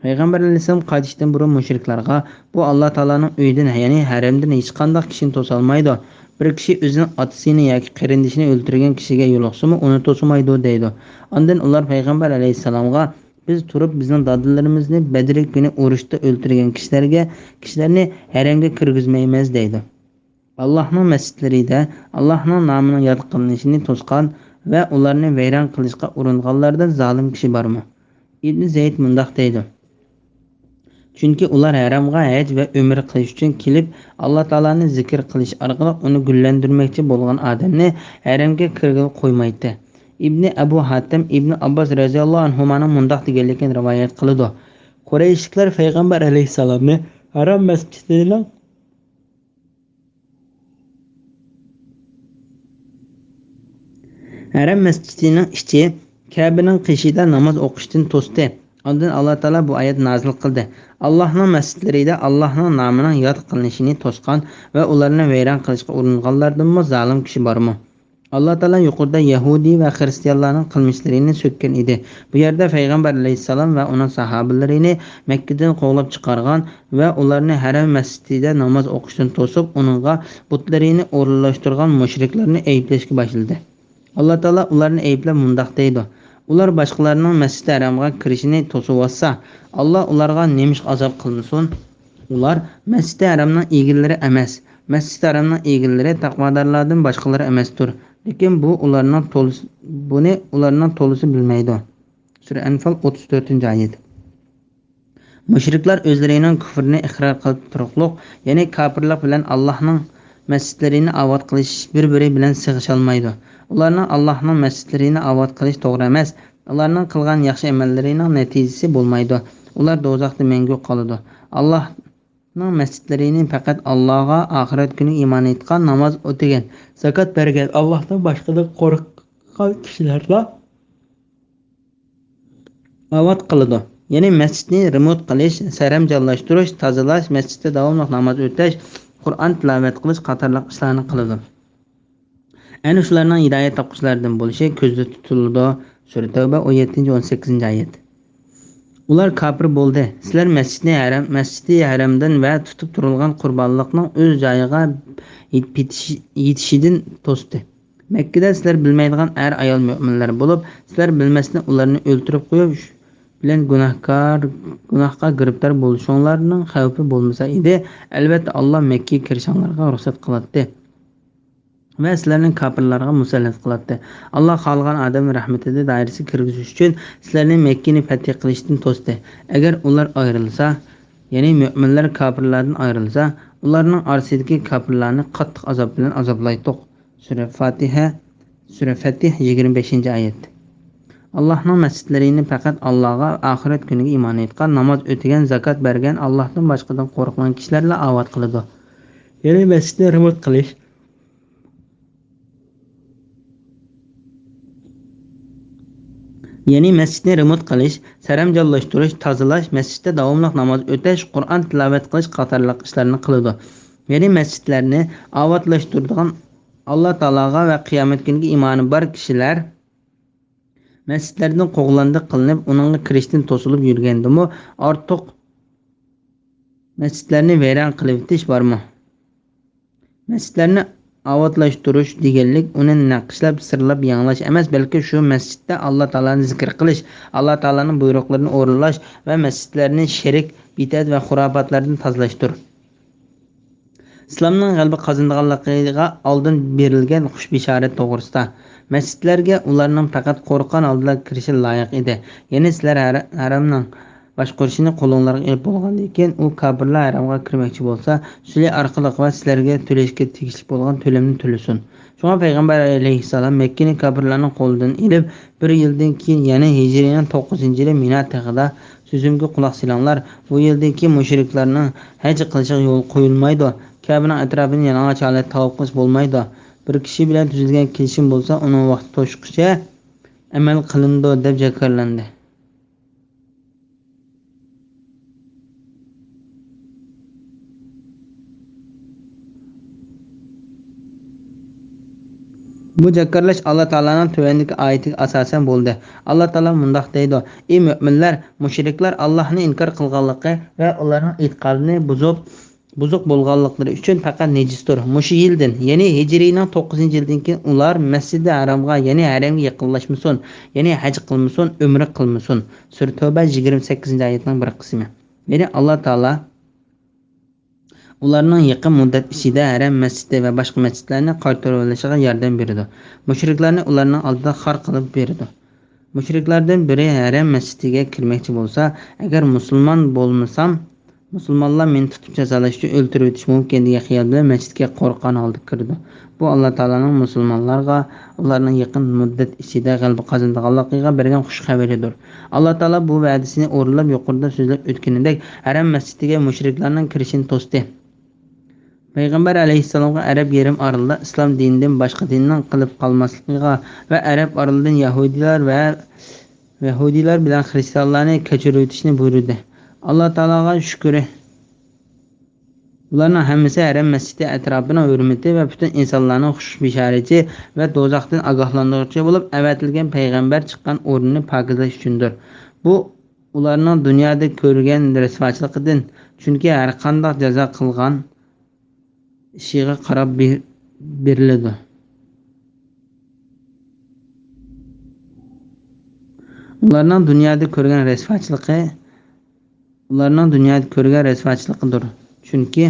پەيغەمبەر ئەلەيھىسسالام قايتىشتىن بۇرۇن مۇشرىكلارغا، بۇ ئاللا تائالانىڭ ئۆيىدىن، يەنى ھەرەمدىن ھېچقانداق كىشىنى توسالمايدۇ. بىر كىشى ئۆزىنىڭ ئاتىسىنى ياكى قېرىندىشىنى ئۆلتۈرگەن كىشىگە يولۇقسىمۇ، ئۇنى توسىمايدۇ، دەيدۇ. ئاندىن ئۇلار پەيغەمبەر ئەلەيھىسسالامغا، بىز تۇرۇپ بىزنىڭ دادىلىرىمىزنى بەدرى كۈنى ئۇرۇشتا ئۆلتۈرگەن كىشىلەرگە، كىشىلەرنى ھەرەمگە كىرگۈزمەيمىز، دەيدۇ. ئاللاھنىڭ مەسچىتلىرىدە ئاللاھنىڭ نامىنىڭ ياد قىلىنىشىنى توسقان ۋە ئۇلارنى ۋەيران قىلىشقا ئۇرۇنغانلاردىن زالىم كىشى بارمۇ؟ ئىبنى زەيد مۇنداق دەيدۇ، چۈنكى ئۇلار ھەرەمغا ھەج ۋە ئۆمرە قىلىش ئۈچۈن كېلىپ، ئاللا تائالانى زىكىر قىلىش ئارقىلىق ئۇنى گۈللەندۈرمەكچى بولغان ئادەمنى ھەرەمگە كىرگىلى قويمايتتى. ئىبنى ئەبۇ ھاتەم ئىبنى ئابباس رەزىياللاھۇ ئەنھۇمانىڭ مۇنداق دېگەنلىكىنى رىۋايەت قىلىدۇ، قۇرەيشلىكلەر پەيغەمبەر ئەلەيھىسسالامنى ھەرەم مەسچىتىنىڭ ھەرەم مەسچىتىنىڭ ئىچى، كەبىنىڭ قېشىدا ناماز ئوقۇشتىن توستى. ئاندىن ئاللا تائالا بۇ ئايەت نازىل قىلدى، ئاللاھنىڭ مەسچىتلىرىدە ئاللاھنىڭ نامىنىڭ ياد قىلىنىشىنى توسقان ۋە ئۇلارنى ۋەيران قىلىشقا ئۇرۇنغانلاردىنمۇ زالىم كىشى بارمۇ؟ ئاللا تائالا يۇقىرىدا يەھۇدىي ۋە خىرىستىيانلارنىڭ قىلمىشلىرىنى سۆككەن ئىدى. بۇ يەردە پەيغەمبەر ئەلەيھىسسالام ۋە ئۇنىڭ ساھابىلىرىنى مەككىدىن قوغلاپ چىقارغان ۋە ئۇلارنى ھەرەم مەسچىتىدە ناماز ئوقۇشتىن توسۇپ، ئۇنىڭغا بۇتلىرىنى ئورۇنلاشتۇرغان مۇشرىكلارنى ئەيىبلەشكە باشلىدى. ئاللا تائالا ئۇلارنى ئەيىبلەپ مۇنداق دەيدۇ، ئۇلار باشقىلارنىڭ مەسچىدى ھەرامغا كىرىشىنى توسۇۋاتسا، ئاللا ئۇلارغا نېمىشقا ئازاب قىلمىسۇن؟ ئۇلار مەسچىدى ھەرامنىڭ ئىگىلىرى ئەمەس، مەسچىدى ھەرامنىڭ ئىگىلىرى تەقۋادارلاردىن باشقىلىرى ئەمەستۇر. لېكىن بۇ ئۇلارنىڭ تولىسى، بۇنى ئۇلارنىڭ تولىسى بىلمەيدۇ. سۈرە ئەنفال، ئوتتۇز تۆتىنچى ئايەت. مۇشرىكلار ئۆزلىرىنىڭ كۇفرىنى ئىقرار قىلىپ تۇرۇقلۇق، يەنى كاپىرلىق بىلەن ئاللاھنىڭ مەسچىتلىرىنى ئاۋات قىلىش بىر-بىرى بىلەن سىغىشالمايدۇ. ئۇلارنىڭ ئاللاھنىڭ مەسچىتلىرىنى ئاۋات قىلىش توغرا ئەمەس. ئۇلارنىڭ قىلغان ياخشى ئەمەللىرىنىڭ نەتىجىسى بولمايدۇ. ئۇلار دوزاختا مەڭگۈ قالىدۇ. ئاللاھ مەسچىتلىرىنى پەقەت ئاللاغا، ئاخىرەت كۈنىگە ئىمان ئېيتقان، ناماز ئۆتىگەن، زاكات بەرگەن، ئاللاھتىن باشقىدىن قورققان كىشىلەرلا ئاۋات قىلىدۇ. يەنى مەسچىتنى رېمونت قىلىش، سەرەمجانلاشتۇرۇش، تازىلاش، مەسچىتتە داۋاملىق ناماز ئۆتەش، قۇرئان تىلاۋەت قىلىش قاتارلىق ئىشلارنى قىلىدۇ. ئەنە شۇلارنىڭ ھىدايەت تاپقۇچىلاردىن بولۇشى كۆزدە تۇتۇلىدۇ. سۈرە تەۋبە، ئون يەتتىنچى، ئون سەككىزىنچى ئايەت. ئۇلار كاپىر بولدى. سىلەر مەسچىتنى ھەرەم، مەسچىتى ھەرەمدىن ۋە تۇتۇپ تۇرۇلغان قۇربانلىقنىڭ ئۆز جايىغا يېتىش-، يېتىشىدىن توستى. مەككىدە سىلەر بىلمەيدىغان ئەر-ئايال مۆمىنلەر بولۇپ، سىلەر بىلمەستىن ئۇلارنى ئۆلتۈرۈپ قويۇش بىلەن گۇناھكار، گۇناھقا گىرىپتار بولۇشۇڭلارنىڭ خەۋپى بولمىسا ئىدى، ئەلۋەتتە، ئاللا مەككىگە كىرىشىڭلارغا رۇخسەت قىلاتتى ۋە سىلەرنى كاپىرلارغا مۇسەللەت قىلاتتى. ئاللا خالىغان ئادەمنى رەھمىتىنى دائىرىسىگە كىرگۈزۈش ئۈچۈن سىلەرنى مەككىنى پەتھى قىلىشتىن توستى. ئەگەر ئۇلار ئايرىلسا، يەنى مۆمىنلەر كاپىرلاردىن ئايرىلسا، ئۇلارنىڭ ئارىسىدىكى كاپىرلارنى قاتتىق ئازاب بىلەن ئازابلايتتۇق. سۈرە فاتىھە، سۈرە فەتىھ، يىگىرمە بەشىنچى ئايەت. ئاللاھنىڭ مەسچىتلىرىنى پەقەت ئاللاغا، ئاخىرەت كۈنىگە ئىمان ئېيتقان، ناماز ئۆتىگەن، زاكات بەرگەن، ئاللاھتىن باشقىدىن قورقمىغان كىشىلەرلا ئاۋات قىلىدۇ. يەنى مەسچىتنى رېمونت قىلىش، يەنى مەسچىتنى رېمونت قىلىش، سەرەمجانلاشتۇرۇش، تازىلاش، مەسچىتتە داۋاملىق ناماز ئۆتەش، قۇرئان تىلاۋەت قىلىش قاتارلىق ئىشلارنى قىلىدۇ. يەنى مەسچىتلەرنى ئاۋاتلاشتۇرىدىغان، ئاللا تائالاغا ۋە قىيامەت كۈنىگە ئىمانى بار كىشىلەر مەسچىتلەردىن قوغلاندى قىلىنىپ، ئۇنىڭغا كىرىشتىن توسۇلۇپ يۈرگەندىمۇ ئارتۇق مەسچىتلەرنى ۋەيران قىلىۋېتىش بارمۇ؟ مەسچىتلەرنى ئاۋاتلاشتۇرۇش دېگەنلىك ئۇنى نەقىشلەپ، سىرلاپ يېڭىلاش ئەمەس، بەلكى شۇ مەسچىتتە ئاللا تائالانى زىكىر قىلىش، ئاللا تائالانىڭ بۇيرۇقلىرىنى ئورۇنلاش ۋە مەسچىتلەرنى شېرىك، بىدئەت ۋە خۇراپاتلاردىن تازىلاشتۇر. ئىسلامنىڭ غەلىبە قازىنىدىغانلىقىغا ئالدىن بېرىلگەن خۇش بېشارەت توغرىسىدا. مەسچىتلەرگە ئۇلارنىڭ پەقەت قورققان ھالدا كىرىشى لايىق ئىدى. يەنى سىلەر ھەر-، ھەرەمنىڭ باشقۇرۇشىنى قولۇڭلارغا ئېلىپ بولغاندىن كېيىن، ئۇ كاپىرلار ھەرەمغا كىرمەكچى بولسا، سۈلە ئارقىلىق ۋە سىلەرگە تۆلەشكە تېگىشلىك بولغان تۆلەمنى تۆلىسۇن. شۇڭا پەيغەمبەر ئەلەيھىسسالام مەككىنى كاپىرلارنىڭ قولىدىن ئېلىپ، بىر يىلدىن كېيىن، يەنى ھىجرىينىڭ توققۇزىنچى يىلى مىنا تېغىدا سۆزۈمگە قۇلاق سېلىڭلار، بۇ يىلدىن كېيىن مۇشرىكلارنىڭ ھەج قىلىشىغا يول قويۇلمايدۇ، كەبىنىڭ ئەتراپىنى يالىڭاچ ھالەتتە تاۋاپ قىلىش بولمايدۇ، بىر كىشى بىلەن تۈزۈلگەن كېلىشىم بولسا، ئۇنىڭ ۋاقتى توشقىچە ئەمەل قىلىنىدۇ، دەپ جاكارلاندى. بۇ جاكارلاش ئاللا تائالانىڭ تۆۋەندىكى ئايىتىگە ئاساسەن بولدى. ئاللا تائالا مۇنداق دەيدۇ: ئى مۆمىنلەر، مۇشرىكلار ئاللاھنى ئىنكار قىلغانلىقى ۋە ئۇلارنىڭ ئېتىقادىنى بۇزۇپ، بۇزۇق بولغانلىقلىرى ئۈچۈن پەقەت نىجىستۇر. مۇشۇ يىلدىن، يەنى ھىجرىينىڭ توققۇزىنچى يىلىدىن كېيىن ئۇلار مەسجىدى ھەرامغا، يەنى ھەرەمگە يېقىنلاشمىسۇن، يەنى ھەج قىلمىسۇن، ئۆمرە قىلمىسۇن. سۈرە تەۋبە، يىگىرمە سەككىزىنچى ئايەتنىڭ بىر قىسمى. يەنى ئاللا تائالا ئۇلارنىڭ يېقىن مۇددەت ئىچىدە ھەرەم مەسچىتى ۋە باشقا مەسچىتلەرنى قايتۇرۇۋېلىشىغا ياردەم بېرىدۇ. مۇشرىكلارنى ئۇلارنىڭ ئالدىدا خار قىلىپ بېرىدۇ. مۇشرىكلاردىن بىرى ھەرەم مەسچىتىگە كىرمەكچى بولسا، ئەگەر مۇسۇلمان بولمىسام، مۇسۇلمانلار مېنى تۇتۇپ جازالاش ئۈچۈن ئۆلتۈرۈۋېتىشى مۇمكىن دېگەن خىيال بىلەن مەسچىتكە قورققان ھالدا كىرىدۇ. بۇ ئاللا تائالانىڭ مۇسۇلمانلارغا ئۇلارنىڭ يېقىن مۇددەت ئىچىدە غەلىبە قازىنىدىغانلىقىغا بەرگەن خۇش خەۋىرىدۇر. ئاللا تائالا بۇ ۋەدىسىنى ئورۇنلاپ، يۇقىرىدا سۆزلەپ ئۆتكىنىدەك، ھەرەم مەسچىتىگە مۇشرىكلارنىڭ كىرىشىنى توستى. پەيغەمبەر ئەلەيھىسسالامغا ئەرەب يېرىم ئارىلىدا ئىسلام دىنىدىن باشقا دىننىڭ قېلىپ قالماسلىقىغا ۋە ئەرەب ئارىلىدىن يەھۇدىيلار ۋە يەھۇدىيلار بىلەن خىرىستىيانلارنى كۆچۈرۈۋېتىشنى بۇيرۇدى. ئاللا تائالاغا شۈكرى، بۇلارنىڭ ھەممىسى ھەرەم مەسچىتى ئەتراپىنىڭ ھۆرمىتى ۋە پۈتۈن ئىنسانلارنىڭ خۇش بېشارىتى ۋە دوزاختىن ئاگاھلاندۇرغۇچى بولۇپ ئەۋەتىلگەن پەيغەمبەر چىققان ئورنىنى پاكىزلاش ئۈچۈندۇر. بۇ ئۇلارنىڭ دۇنيادا كۆرگەن رىسۋاچىلىقىدىن، چۈنكى ھەرقانداق جازا قىلغان ئىشىغا قاراپ بېر-، بېرىلىدۇ. ئۇلارنىڭ دۇنيادا كۆرگەن رىسۋاچىلىقى، ئۇلارنىڭ دۇنيادا كۆرگەن رىسۋاچىلىقىدۇر. چۈنكى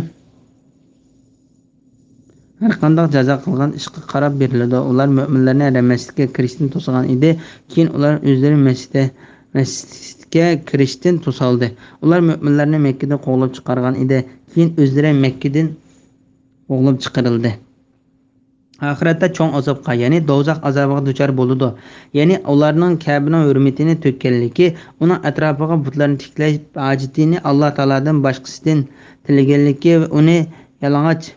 ھەرقانداق جازا قىلغان ئىشقا قاراپ بېرىلىدۇ. ئۇلار مۆمىنلەرنى ھەرەم مەسچىتكە كىرىشتىن توسىغان ئىدى. كېيىن ئۇلار ئۆزلىرى مەسچىتتە، مەسچىتكە كىرىشتىن توسالدى. ئۇلار مۆمىنلەرنى مەككىدىن قوغلاپ چىقارغان ئىدى. كېيىن ئۆزلىرى مەككىدىن قوغلاپ چىقىرىلدى. ئاخىرەتتە چوڭ ئازابقا، يەنى دوزاخ ئازابىغا دۇچار بولىدۇ. يەنى ئۇلارنىڭ كەبىنىڭ ھۆرمىتىنى تۆككەنلىكى، ئۇنىڭ ئەتراپىغا بۇتلارنى تىكلەش ھاجىتىنى ئاللا تائالادىن باشقىسىدىن تىلىگەنلىكى ۋە ئۇنى يالىڭاچ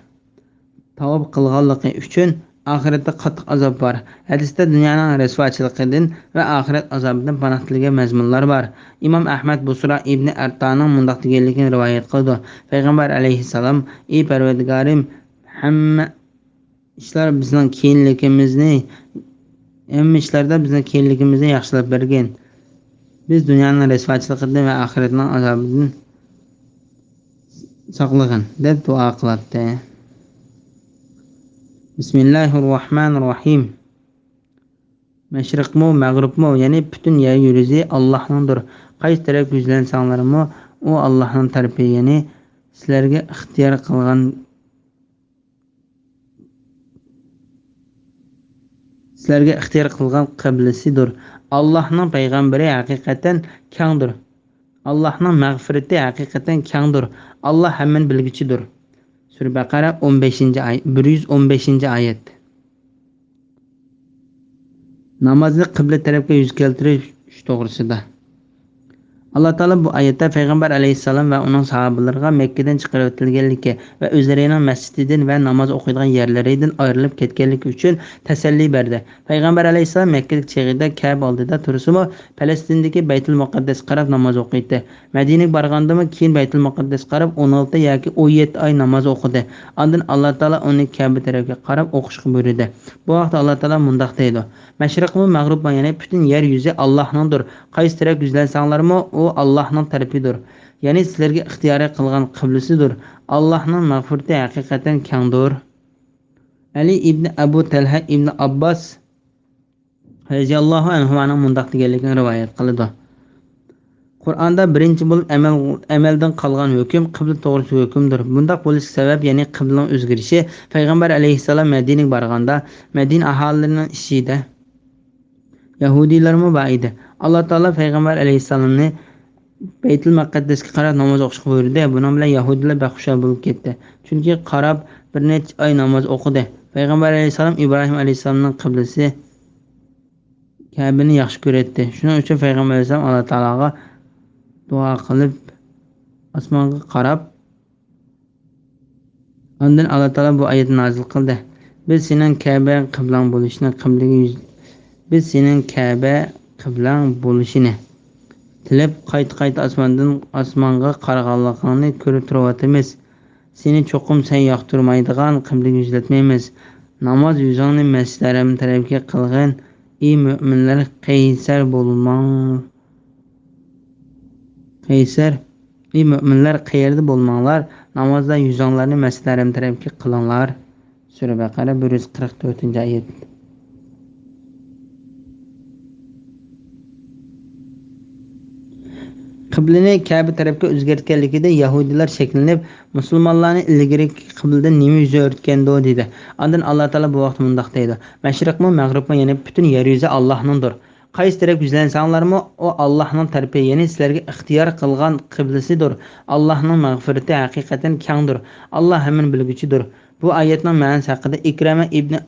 تاۋاپ قىلغانلىقى ئۈچۈن ئاخىرەتتە قاتتىق ئازاب بار. ھەدىستە دۇنيانىڭ رەسۋاچىلىقىدىن ۋە ئاخىرەت ئازابىدىن پاناھ تىلىگەن مەزمۇنلار بار. ئىمام ئەھمەد بۇسرا ئىبنى ئەرتانىڭ مۇنداق دېگەنلىكىنى رىۋايەت قىلىدۇ: پەيغەمبەر ئەلەيھىسسالام: ئى پەرۋەردىگارىم، ھەممە ئىشلار بىزنىڭ كېيىنلىكىمىزنى، ھەممە ئىشلاردا بىزنىڭ كېيىنلىكىمىزنى ياخشىلاپ بەرگىن. بىز دۇنيانىڭ رەسۋاچىلىقىدىن ۋە ئاخىرەتنىڭ ئازابىدىن ساقلىغىن، دەپ دۇئا قىلاتتى. بىسمىللاھىررەھمانىررەھىم. مەشرىقمۇ، مەغرىبمۇ، يەنى پۈتۈن يەر يۈزى ئاللاھنىڭدۇر. قايسى تەرەپكە يۈزلەنسەڭلارمۇ، ئۇ ئاللاھنىڭ تەرىپى، يەنى سىلەرگە ئىختىيار قىلغان سىلەرگە ئىختىيار قىلغان قىبلىسىدۇر. ئاللاھنىڭ پەيغەمبىرى ھەقىقەتەن كەڭدۇر. ئاللاھنىڭ مەغپىرىتى ھەقىقەتەن كەڭدۇر. ئاللاھ ھەممىنى بىلگۈچىدۇر. سۈرە بەقەرە، ئون بەشىنچى ئاي-، بىر يۈز ئون بەشىنچى ئايەت. نامازنى قىبلە تەرەپكە يۈز كەلتۈرۈش توغرىسىدا. ئاللا تائالا بۇ ئايەتتە پەيغەمبەر ئەلەيھىسسالام ۋە ئۇنىڭ ساھابىلىرىغا مەككىدىن چىقىرىۋېتىلگەنلىكى ۋە ئۆزلىرىنىڭ مەسچىتىدىن ۋە ناماز ئوقۇيدىغان يەرلىرىدىن ئايرىلىپ كەتكەنلىكى ئۈچۈن تەسەللى بەردى. پەيغەمبەر ئەلەيھىسسالام مەككىدىكى چېغىدا كەبە ئالدىدا تۇرسىمۇ، پەلەستىندىكى بەيتۇل مۇقەددەسكە قاراپ ناماز ئوقۇيتتى. مەدىنىگە بارغاندىمۇ كېيىن بەيتۇل مۇقەددەسكە قاراپ ئون ئالتە ياكى ئون يەتتە ئاي ناماز ئوقۇدى. ئاندىن ئاللا تائالا ئۇنى كەبە تەرەپكە قاراپ ئوقۇشقا بۇيرۇدى. بۇ ھەقتە ئاللا تائالا مۇنداق دەيدۇ: مەشرىقمۇ، مەغرىبمۇ، يەنى پۈتۈن يەر يۈزى ئاللاھنىڭدۇر. قايسى تەرەپكە يۈزلەنسەڭلارمۇ، ئۇ ئاللاھنىڭ تەرىپىدۇر. يەنى سىلەرگە ئىختىيارى قىلغان قىبلىسىدۇر. ئاللاھنىڭ مەغپىرىتى ھەقىقەتەن كەڭدۇر. ئەلى ئىبنى ئەبۇ تەلھە ئىبنى ئابباس رەزىياللاھۇ ئەنھۇمانىڭ مۇنداق دېگەنلىكىنى رىۋايەت قىلىدۇ: قۇرئاندا بىرىنچى بولۇپ ئەمەل، ئەمەلدىن قالغان ھۆكۈم قىبلە توغرىسىدىكى ھۆكۈمدۇر. بۇنداق بولۇشى سەۋەب، يەنى قىبلىنىڭ ئۆزگىرىشى، پەيغەمبەر ئەلەيھىسسالام مەدىنىگە بارغاندا، مەدىنە ئاھالىلىرىنىڭ ئىچىدە يەھۇدىيلارمۇ بار ئىدى. ئاللا تائالا پەيغەمبەر ئەلەيھىسسالامنى بەيتۇل مۇقەددەسكە قاراپ ناماز ئوقۇشقا بۇيرۇدى. بۇنىڭ بىلەن يەھۇدىيلار بەك خۇشال بولۇپ كەتتى. چۈنكى قاراپ بىر نەچچە ئاي ناماز ئوقۇدى. پەيغەمبەر ئەلەيھىسسالام ئىبراھىم ئەلەيھىسسالامنىڭ قىبلىسى كەبىنى ياخشى كۆرەتتى. شۇنىڭ ئۈچۈن پەيغەمبەر ئەلەيھىسسالام ئاللا تائالاغا دۇئا قىلىپ، ئاسمانغا قاراپ، ئاندىن ئاللا تائالا بۇ ئايەتنى نازىل قىلدى: بىز سېنىڭ كەبە قىبلەڭ بولۇشىنى، قىبلىگە يۈز-، بىز سېنىڭ كەبە قىبلەڭ بولۇشىنى تىلەپ، قايتا-قايتا ئاسماندىن ئاسمانغا قارىغانلىقىڭنى كۆرۈپ تۇرۇۋاتىمىز. سېنى چوقۇم سەن ياقتۇرمايدىغان قىبلىگە يۈزلەتمەيمىز. ناماز يۈزۈڭنى مەسجىدىل ھەرەم تەرەپكە قىلغىن. ئى مۆمىنلەر، قەيسەر بولماڭ. قەيسەر، ئى مۆمىنلەر، قەيەردە بولماڭلار، نامازدا يۈزۈڭلارنى مەسجىدىل ھەرەم تەرەپكە قىلىڭلار. سۈرە بەقەرە، بىر يۈز قىرىق تۆتىنچى ئايەت. قىبلىنى كەبە تەرەپكە ئۆزگەرتكەنلىكىدە يەھۇدىيلار شەكلىنىپ، مۇسۇلمانلارنى ئىلگىرىكى قىبلىدىن نېمە يۈز ئۆرۈتكەندۇ؟ دېدى. ئاندىن ئاللا تائالا بۇ ۋاقىتتا مۇنداق دەيدۇ: مەشرىقمۇ، مەغرىبمۇ، يەنى پۈتۈن يەر يۈزى ئاللاھنىڭدۇر. قايسى تەرەپكە يۈزلەنسەڭلارمۇ، ئۇ ئاللاھنىڭ تەرىپى، يەنى سىلەرگە ئىختىيار قىلغان قىبلىسىدۇر. ئاللاھنىڭ مەغپىرىتى ھەقىقەتەن كەڭدۇر. ئاللا ھەممىنى بىلگۈچىدۇر. بۇ ئايەتنىڭ مەنىسى ھەققىدە ئىكرىمە ئىبنى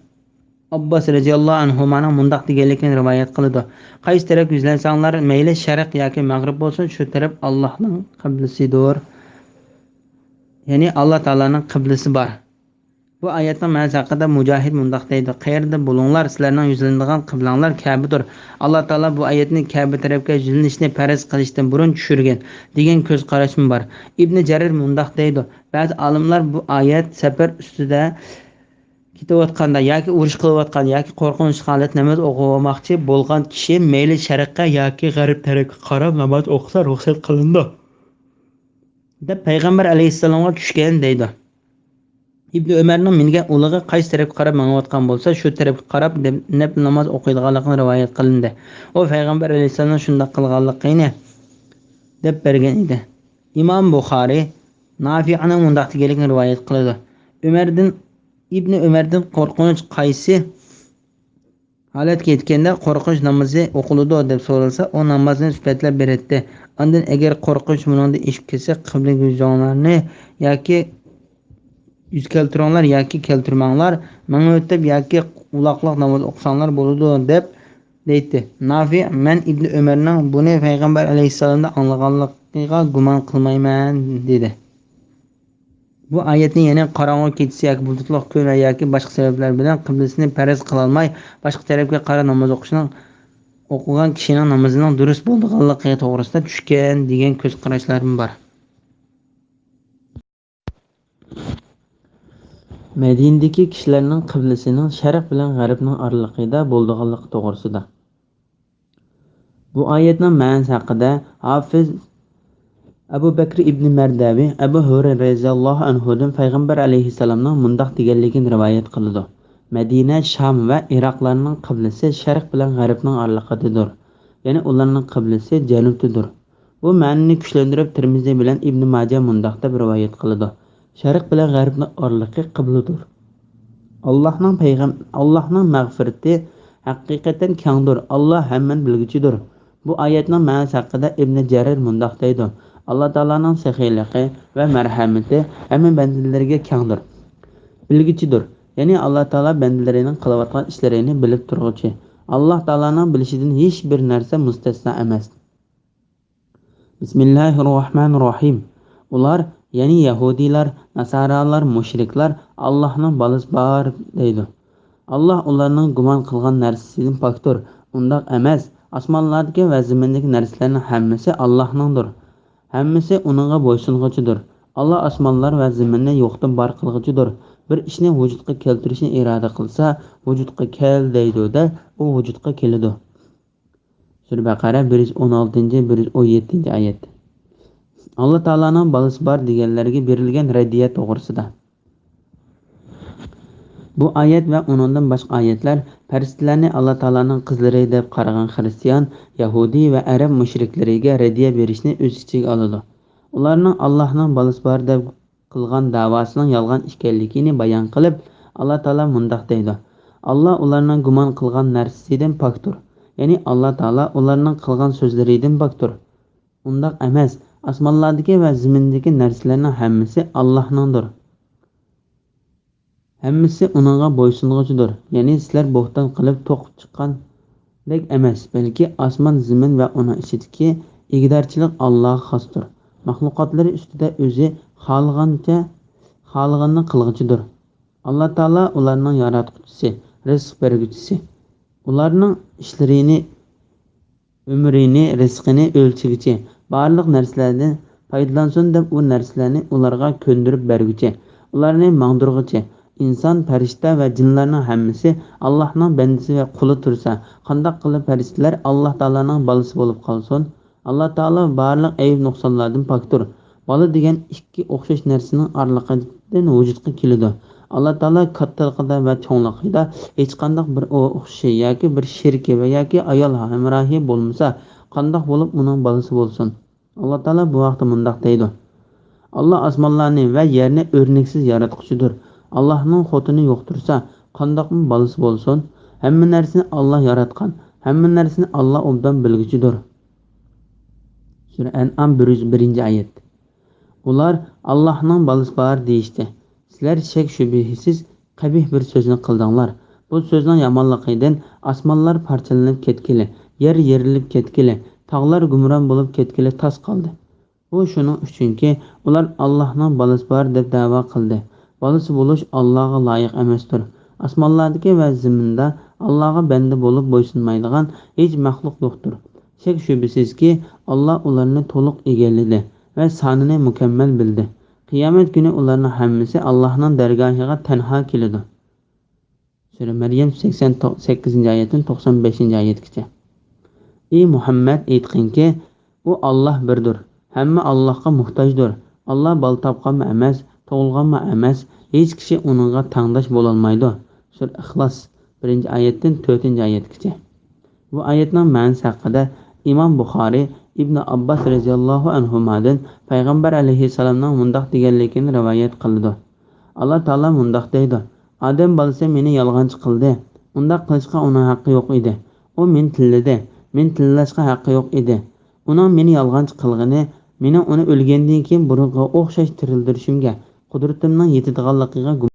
ئابباس رەزىياللاھۇ ئەنھۇمانىڭ مۇنداق دېگەنلىكىنى رىۋايەت قىلىدۇ: قايسى تەرەپكە يۈزلەنسەڭلار، مەيلى شەرق ياكى مەغرىب بولسۇن، شۇ تەرەپ ئاللاھنىڭ قىبلىسىدۇر. يەنى ئاللا تائالانىڭ قىبلىسى بار. بۇ ئايەتنىڭ مەنىسى ھەققىدە مۇجاھىد مۇنداق دەيدۇ: قەيەردە بولۇڭلار، سىلەرنىڭ يۈزلىنىدىغان قىبلەڭلار كەبىدۇر. ئاللا تائالا بۇ ئايەتنى كەبە تەرەپكە يۈزلىنىشنى پەرز قىلىشتىن بۇرۇن چۈشۈرگەن، دېگەن كۆز قاراشمۇ بار. ئىبنى جەرىر مۇنداق دەيدۇ: بەزى ئالىملار بۇ ئايەت سەپەر ئۈستىدە كېتىۋاتقاندا ياكى ئۇرۇش قىلىۋاتقان ياكى قورقۇنچلۇق ھالەتتە ناماز ئوقۇۋالماقچى بولغان كىشى مەيلى شەرققە ياكى غەرب تەرەپكە قاراپ ناماز ئوقۇسا رۇخسەت قىلىنىدۇ، دەپ پەيغەمبەر ئەلەيھىسسالامغا چۈشكەن دەيدۇ. ئىبنى ئۆمەرنىڭ مىنگەن ئۇلىغى قايسى تەرەپكە قاراپ مېڭىۋاتقان بولسا، شۇ تەرەپكە قاراپ دەپ نەپىل ناماز ئوقۇيدىغانلىقىنى رىۋايەت قىلىندى. ئۇ پەيغەمبەر ئەلەيھىسسالامنىڭ شۇنداق قىلغانلىقىنى دەپ بەرگەن ئىدى. ئىمام بۇخارى نافىئنىڭ مۇنداق دېگەنلىكىنى رىۋايەت قىلىدۇ: ئۆمەردىن، ئىبنى ئۆمەردىن قورقۇنچ قايسى ھالەتكە يەتكەندە قورقۇنچ نامىزى ئوقۇلىدۇ دەپ سورالسا، ئۇ نامازنى سۈپەتلەپ بېرەتتى. ئاندىن ئەگەر قورقۇنچ بۇنىڭدىن ئېشىپ كەتسە، قىبلىگە يۈزۈڭلارنى ياكى يۈز كەلتۈرۈڭلار ياكى كەلتۈرمەڭلار، مىڭ ھۆتتەپ ياكى ئۇلاقلاق ناماز ئوقۇساڭلار بولىدۇ» دەپ دەيتتى. نافىئ: «مەن ئىبنى ئۆمەرنىڭ بۇنى پەيغەمبەر ئەلەيھىسسالامدىن ئاڭلىغانلىقىغا گۇمان قىلمايمەن» دېدى. بۇ ئايەتنى يەنى قاراڭغۇ كېچىسى ياكى بۇلۇتلۇق كۈن ۋە ياكى باشقا سەۋەبلەر بىلەن قىبلىسىنى پەرەز قىلالماي، باشقا تەرەپكە قاراپ ناماز ئوقۇشنىڭ، ئوقۇغان كىشىنىڭ نامىزىنىڭ دۇرۇس بولىدىغانلىقى توغرىسىدا چۈشكەن دېگەن كۆز قاراشلارمۇ بار. مەدىنىدىكى كىشىلەرنىڭ قىبلىسىنىڭ شەرق بىلەن غەربنىڭ ئارىلىقىدا بولىدىغانلىقى توغرىسىدا. بۇ ئايەتنىڭ مەنىسى ھەققىدە ھافىز ئەبۇ بەكرى ئىبنى مەردەۋى ئەبۇ ھۇرەيرە رەزىياللاھۇ ئەنھۇدىن پەيغەمبەر ئەلەيھىسسالامنىڭ مۇنداق دېگەنلىكىنى رىۋايەت قىلىدۇ: «مەدىنە، شام ۋە ئىراقلارنىڭ قىبلىسى شەرق بىلەن غەربنىڭ ئارىلىقىدىدۇر، يەنى ئۇلارنىڭ قىبلىسى جەنۇبتىدۇر.» بۇ مەنىنى كۈچلەندۈرۈپ، تىرمىزى بىلەن ئىبنى ماجە مۇنداق دەپ رىۋايەت قىلىدۇ: «شەرق بىلەن غەربنىڭ ئارىلىقى قىبلىدۇر.» ئاللاھنىڭ پەيغەم-، ئاللاھنىڭ مەغپىرىتى ھەقىقەتەن كەڭدۇر، ئاللا ھەممىنى بىلگۈچىدۇر. بۇ ئايەتنىڭ مەنىسى ھەققىدە ئىبنى جەرىر مۇنداق دەيدۇ: «ئاللا تائالانىڭ سېخىيلىقى ۋە مەرھەمىتى ھەممە بەندىلىرىگە كەڭدۇر، بىلگۈچىدۇر.» يەنى ئاللا تائالا بەندىلىرىنىڭ قىلىۋاتقان ئىشلىرىنى بىلىپ تۇرغۇچى. ئاللا تائالانىڭ بىلىشىدىن ھېچ بىر نەرسە مۇستەسنا ئەمەس. بىسمىللاھىررەھمانىررەھىم. ئۇلار، يەنى يەھۇدىيلار، ناسارالار، مۇشرىكلار ئاللاھنىڭ بالىسى بار دەيدۇ. ئاللاھ ئۇلارنىڭ گۇمان قىلغان نەرسىسىدىن پاكتۇر. ئۇنداق ئەمەس. ئاسمانلاردىكى ۋە زېمىندىكى نەرسىلەرنىڭ ھەممىسى ئاللاھنىڭدۇر. ھەممىسى ئۇنىڭغا بويسۇنغۇچىدۇر. ئاللاھ ئاسمانلار ۋە زېمىننى يوقتىن بار قىلغۇچىدۇر. بىر ئىشنى ۋۇجۇدقا كەلتۈرۈشنى ئىرادە قىلسا، «ۋۇجۇدقا كەل» دەيدۇ دە، ئۇ ۋۇجۇدقا كېلىدۇ. سۈرە بەقەرە، بىر يۈز ئون ئالتىنچى، بىر يۈز ئون يەتتىنچى ئايەت. ئاللا تائالانىڭ بالىسى بار دېگەنلەرگە بېرىلگەن رەددىيە توغرىسىدا. بۇ ئايەت ۋە ئۇنىڭدىن باشقا ئايەتلەر پەرىشتىلەرنى ئاللا تائالانىڭ قىزلىرى دەپ قارىغان خىرىستىيان، يەھۇدىي ۋە ئەرەب مۇشرىكلىرىگە رەددىيە بېرىشنى ئۆز ئىچىگە ئالىدۇ. ئۇلارنىڭ ئاللاھنىڭ بالىسى بار دەپ قىلغان دەۋاسىنىڭ يالغان ئىكەنلىكىنى بايان قىلىپ، ئاللا تائالا مۇنداق دەيدۇ: «ئاللا ئۇلارنىڭ گۇمان قىلغان نەرسىسىدىن پاكتۇر.» يەنى ئاللا تائالا ئۇلارنىڭ قىلغان سۆزلىرىدىن پاكتۇر. ئۇنداق ئەمەس. ئاسمانلاردىكى ۋە زېمىندىكى نەرسىلەرنىڭ ھەممىسى ئاللاھنىڭدۇر. ھەممىسى ئۇنىڭغا بويسۇنغۇچىدۇر. يەنى سىلەر بوھتان قىلىپ توقۇپ چىققاندەك ئەمەس، بەلكى ئاسمان، زېمىن ۋە ئۇنىڭ ئىچىدىكى ئىگىدارچىلىق ئاللاغا خاستۇر. مەخلۇقاتلىرى ئۈستىدە ئۆزى خالىغانچە، خالىغىنىنى قىلغۇچىدۇر. ئاللا تائالا ئۇلارنىڭ ياراتقۇچىسى، رىزىق بەرگۈچىسى. ئۇلارنىڭ ئىشلىرىنى، ئۆمرىنى، رىزقىنى ئۆلچىگۈچى، بارلىق نەرسىلەردىن پايدىلانسۇن دەپ ئۇ نەرسىلەرنى ئۇلارغا كۆندۈرۈپ بەرگۈچى، ئۇلارنى ماڭدۇرغۇچى. ئىنسان، پەرىشتە ۋە جىنلارنىڭ ھەممىسى ئاللاھنىڭ بەندىسى ۋە قۇلى تۇرسا، قانداق قىلىپ پەرىشتىلەر ئاللا تائالانىڭ بالىسى بولۇپ قالسۇن؟ ئاللا تائالا بارلىق ئەيىب-نۇقسانلاردىن پاكتۇر. بالا دېگەن ئىككى ئوخشاش نەرسىنىڭ ئارىلىقىدىن ۋۇجۇدقا كېلىدۇ. ئاللا تائالا كاتتىلىقىدا ۋە چوڭلۇقىدا ھېچقانداق بىر ئوخشىشى ياكى بىر شېرىكى ۋە ياكى ئايال ھەمراھى بولمىسا، قانداق بولۇپ ئۇنىڭ بالىسى بولسۇن؟ ئاللا تائالا بۇ ھەقتە مۇنداق دەيدۇ: «ئاللا ئاسمانلارنى ۋە يەرنى ئۆرنەكسىز ياراتقۇچىدۇر. ئاللانىڭ خوتۇنى يوقتۇرسا، قانداقمۇ بالىسى بولسۇن؟ ھەممە نەرسىنى ئاللا ياراتقان، ھەممە نەرسىنى ئاللا ئوبدان بىلگۈچىدۇر.» سۈرە ئەنئام، بىر يۈز بىرىنچى ئايەت. ئۇلار: «ئاللانىڭ بالىسى بار» دېيىشتى. سىلەر شەك-شۈبھىسىز قەبىھ بىر سۆزنى قىلدىڭلار. بۇ سۆزنىڭ يامانلىقىدىن ئاسمانلار پارچىلىنىپ كەتكىلى، يەر يېرىلىپ كەتكىلى، تاغلار گۇمران بولۇپ كەتكىلى تاس قالدى. بۇ شۇنىڭ ئۈچۈنكى، ئۇلار ئاللانىڭ بالىسى بار دەپ دەۋا قىلدى. بالىسى بولۇش ئاللاغا لايىق ئەمەستۇر. ئاسمانلاردىكى ۋە زېمىندا ئاللاغا بەندە بولۇپ بويسۇنمايدىغان ھېچ مەخلۇق يوقتۇر. شەك-شۈبھىسىزكى، ئاللا ئۇلارنى تولۇق ئىگىلىدى ۋە سانىنى مۇكەممەل بىلدى. قىيامەت كۈنى ئۇلارنىڭ ھەممىسى ئاللانىڭ دەرگاھىغا تەنھا كېلىدۇ. سۈرە مەريەم، سەكسەن سەككىزىنچى ئايەتتىن توقسان بەشىنچى ئايەتكىچە. ئى مۇھەممەد، ئېيتقىنكى، ئۇ ئاللا بىردۇر، ھەممە ئاللاغا موھتاجدۇر. ئاللا بالا تاپقانمۇ ئەمەس، تۇغۇلغانمۇ ئەمەس، ھېچ كىشى ئۇنىڭغا تەڭداش بولالمايدۇ. سۈرە ئىخلاس، بىرىنچى ئايەتتىن تۆتىنچى ئايەتكىچە. بۇ ئايەتنىڭ مەنىسى ھەققىدە ئىمام بۇخارىي ئىبنى ئابباس رەزىياللاھۇ ئەنھۇمادىن پەيغەمبەر ئەلەيھىسسالامنىڭ مۇنداق دېگەنلىكىنى رىۋايەت قىلىدۇ. ئاللا تائالا مۇنداق دەيدۇ: «ئادەم بالىسى مېنى يالغانچى قىلدى. ئۇنداق قىلىشقا ئۇنىڭ ھەققى يوق ئىدى. ئۇ مېنى تىللىدى. مېنى تىللاشقا ھەققى يوق ئىدى. ئۇنىڭ مېنى يالغانچى قىلغىنى، مېنىڭ ئۇنى ئۆلگەندىن كېيىن بۇرۇنقىغا ئوخشاش تىرىلدۈرۈشۈمگە، قۇدرىتىمنىڭ يېتىدىغانلىقىغا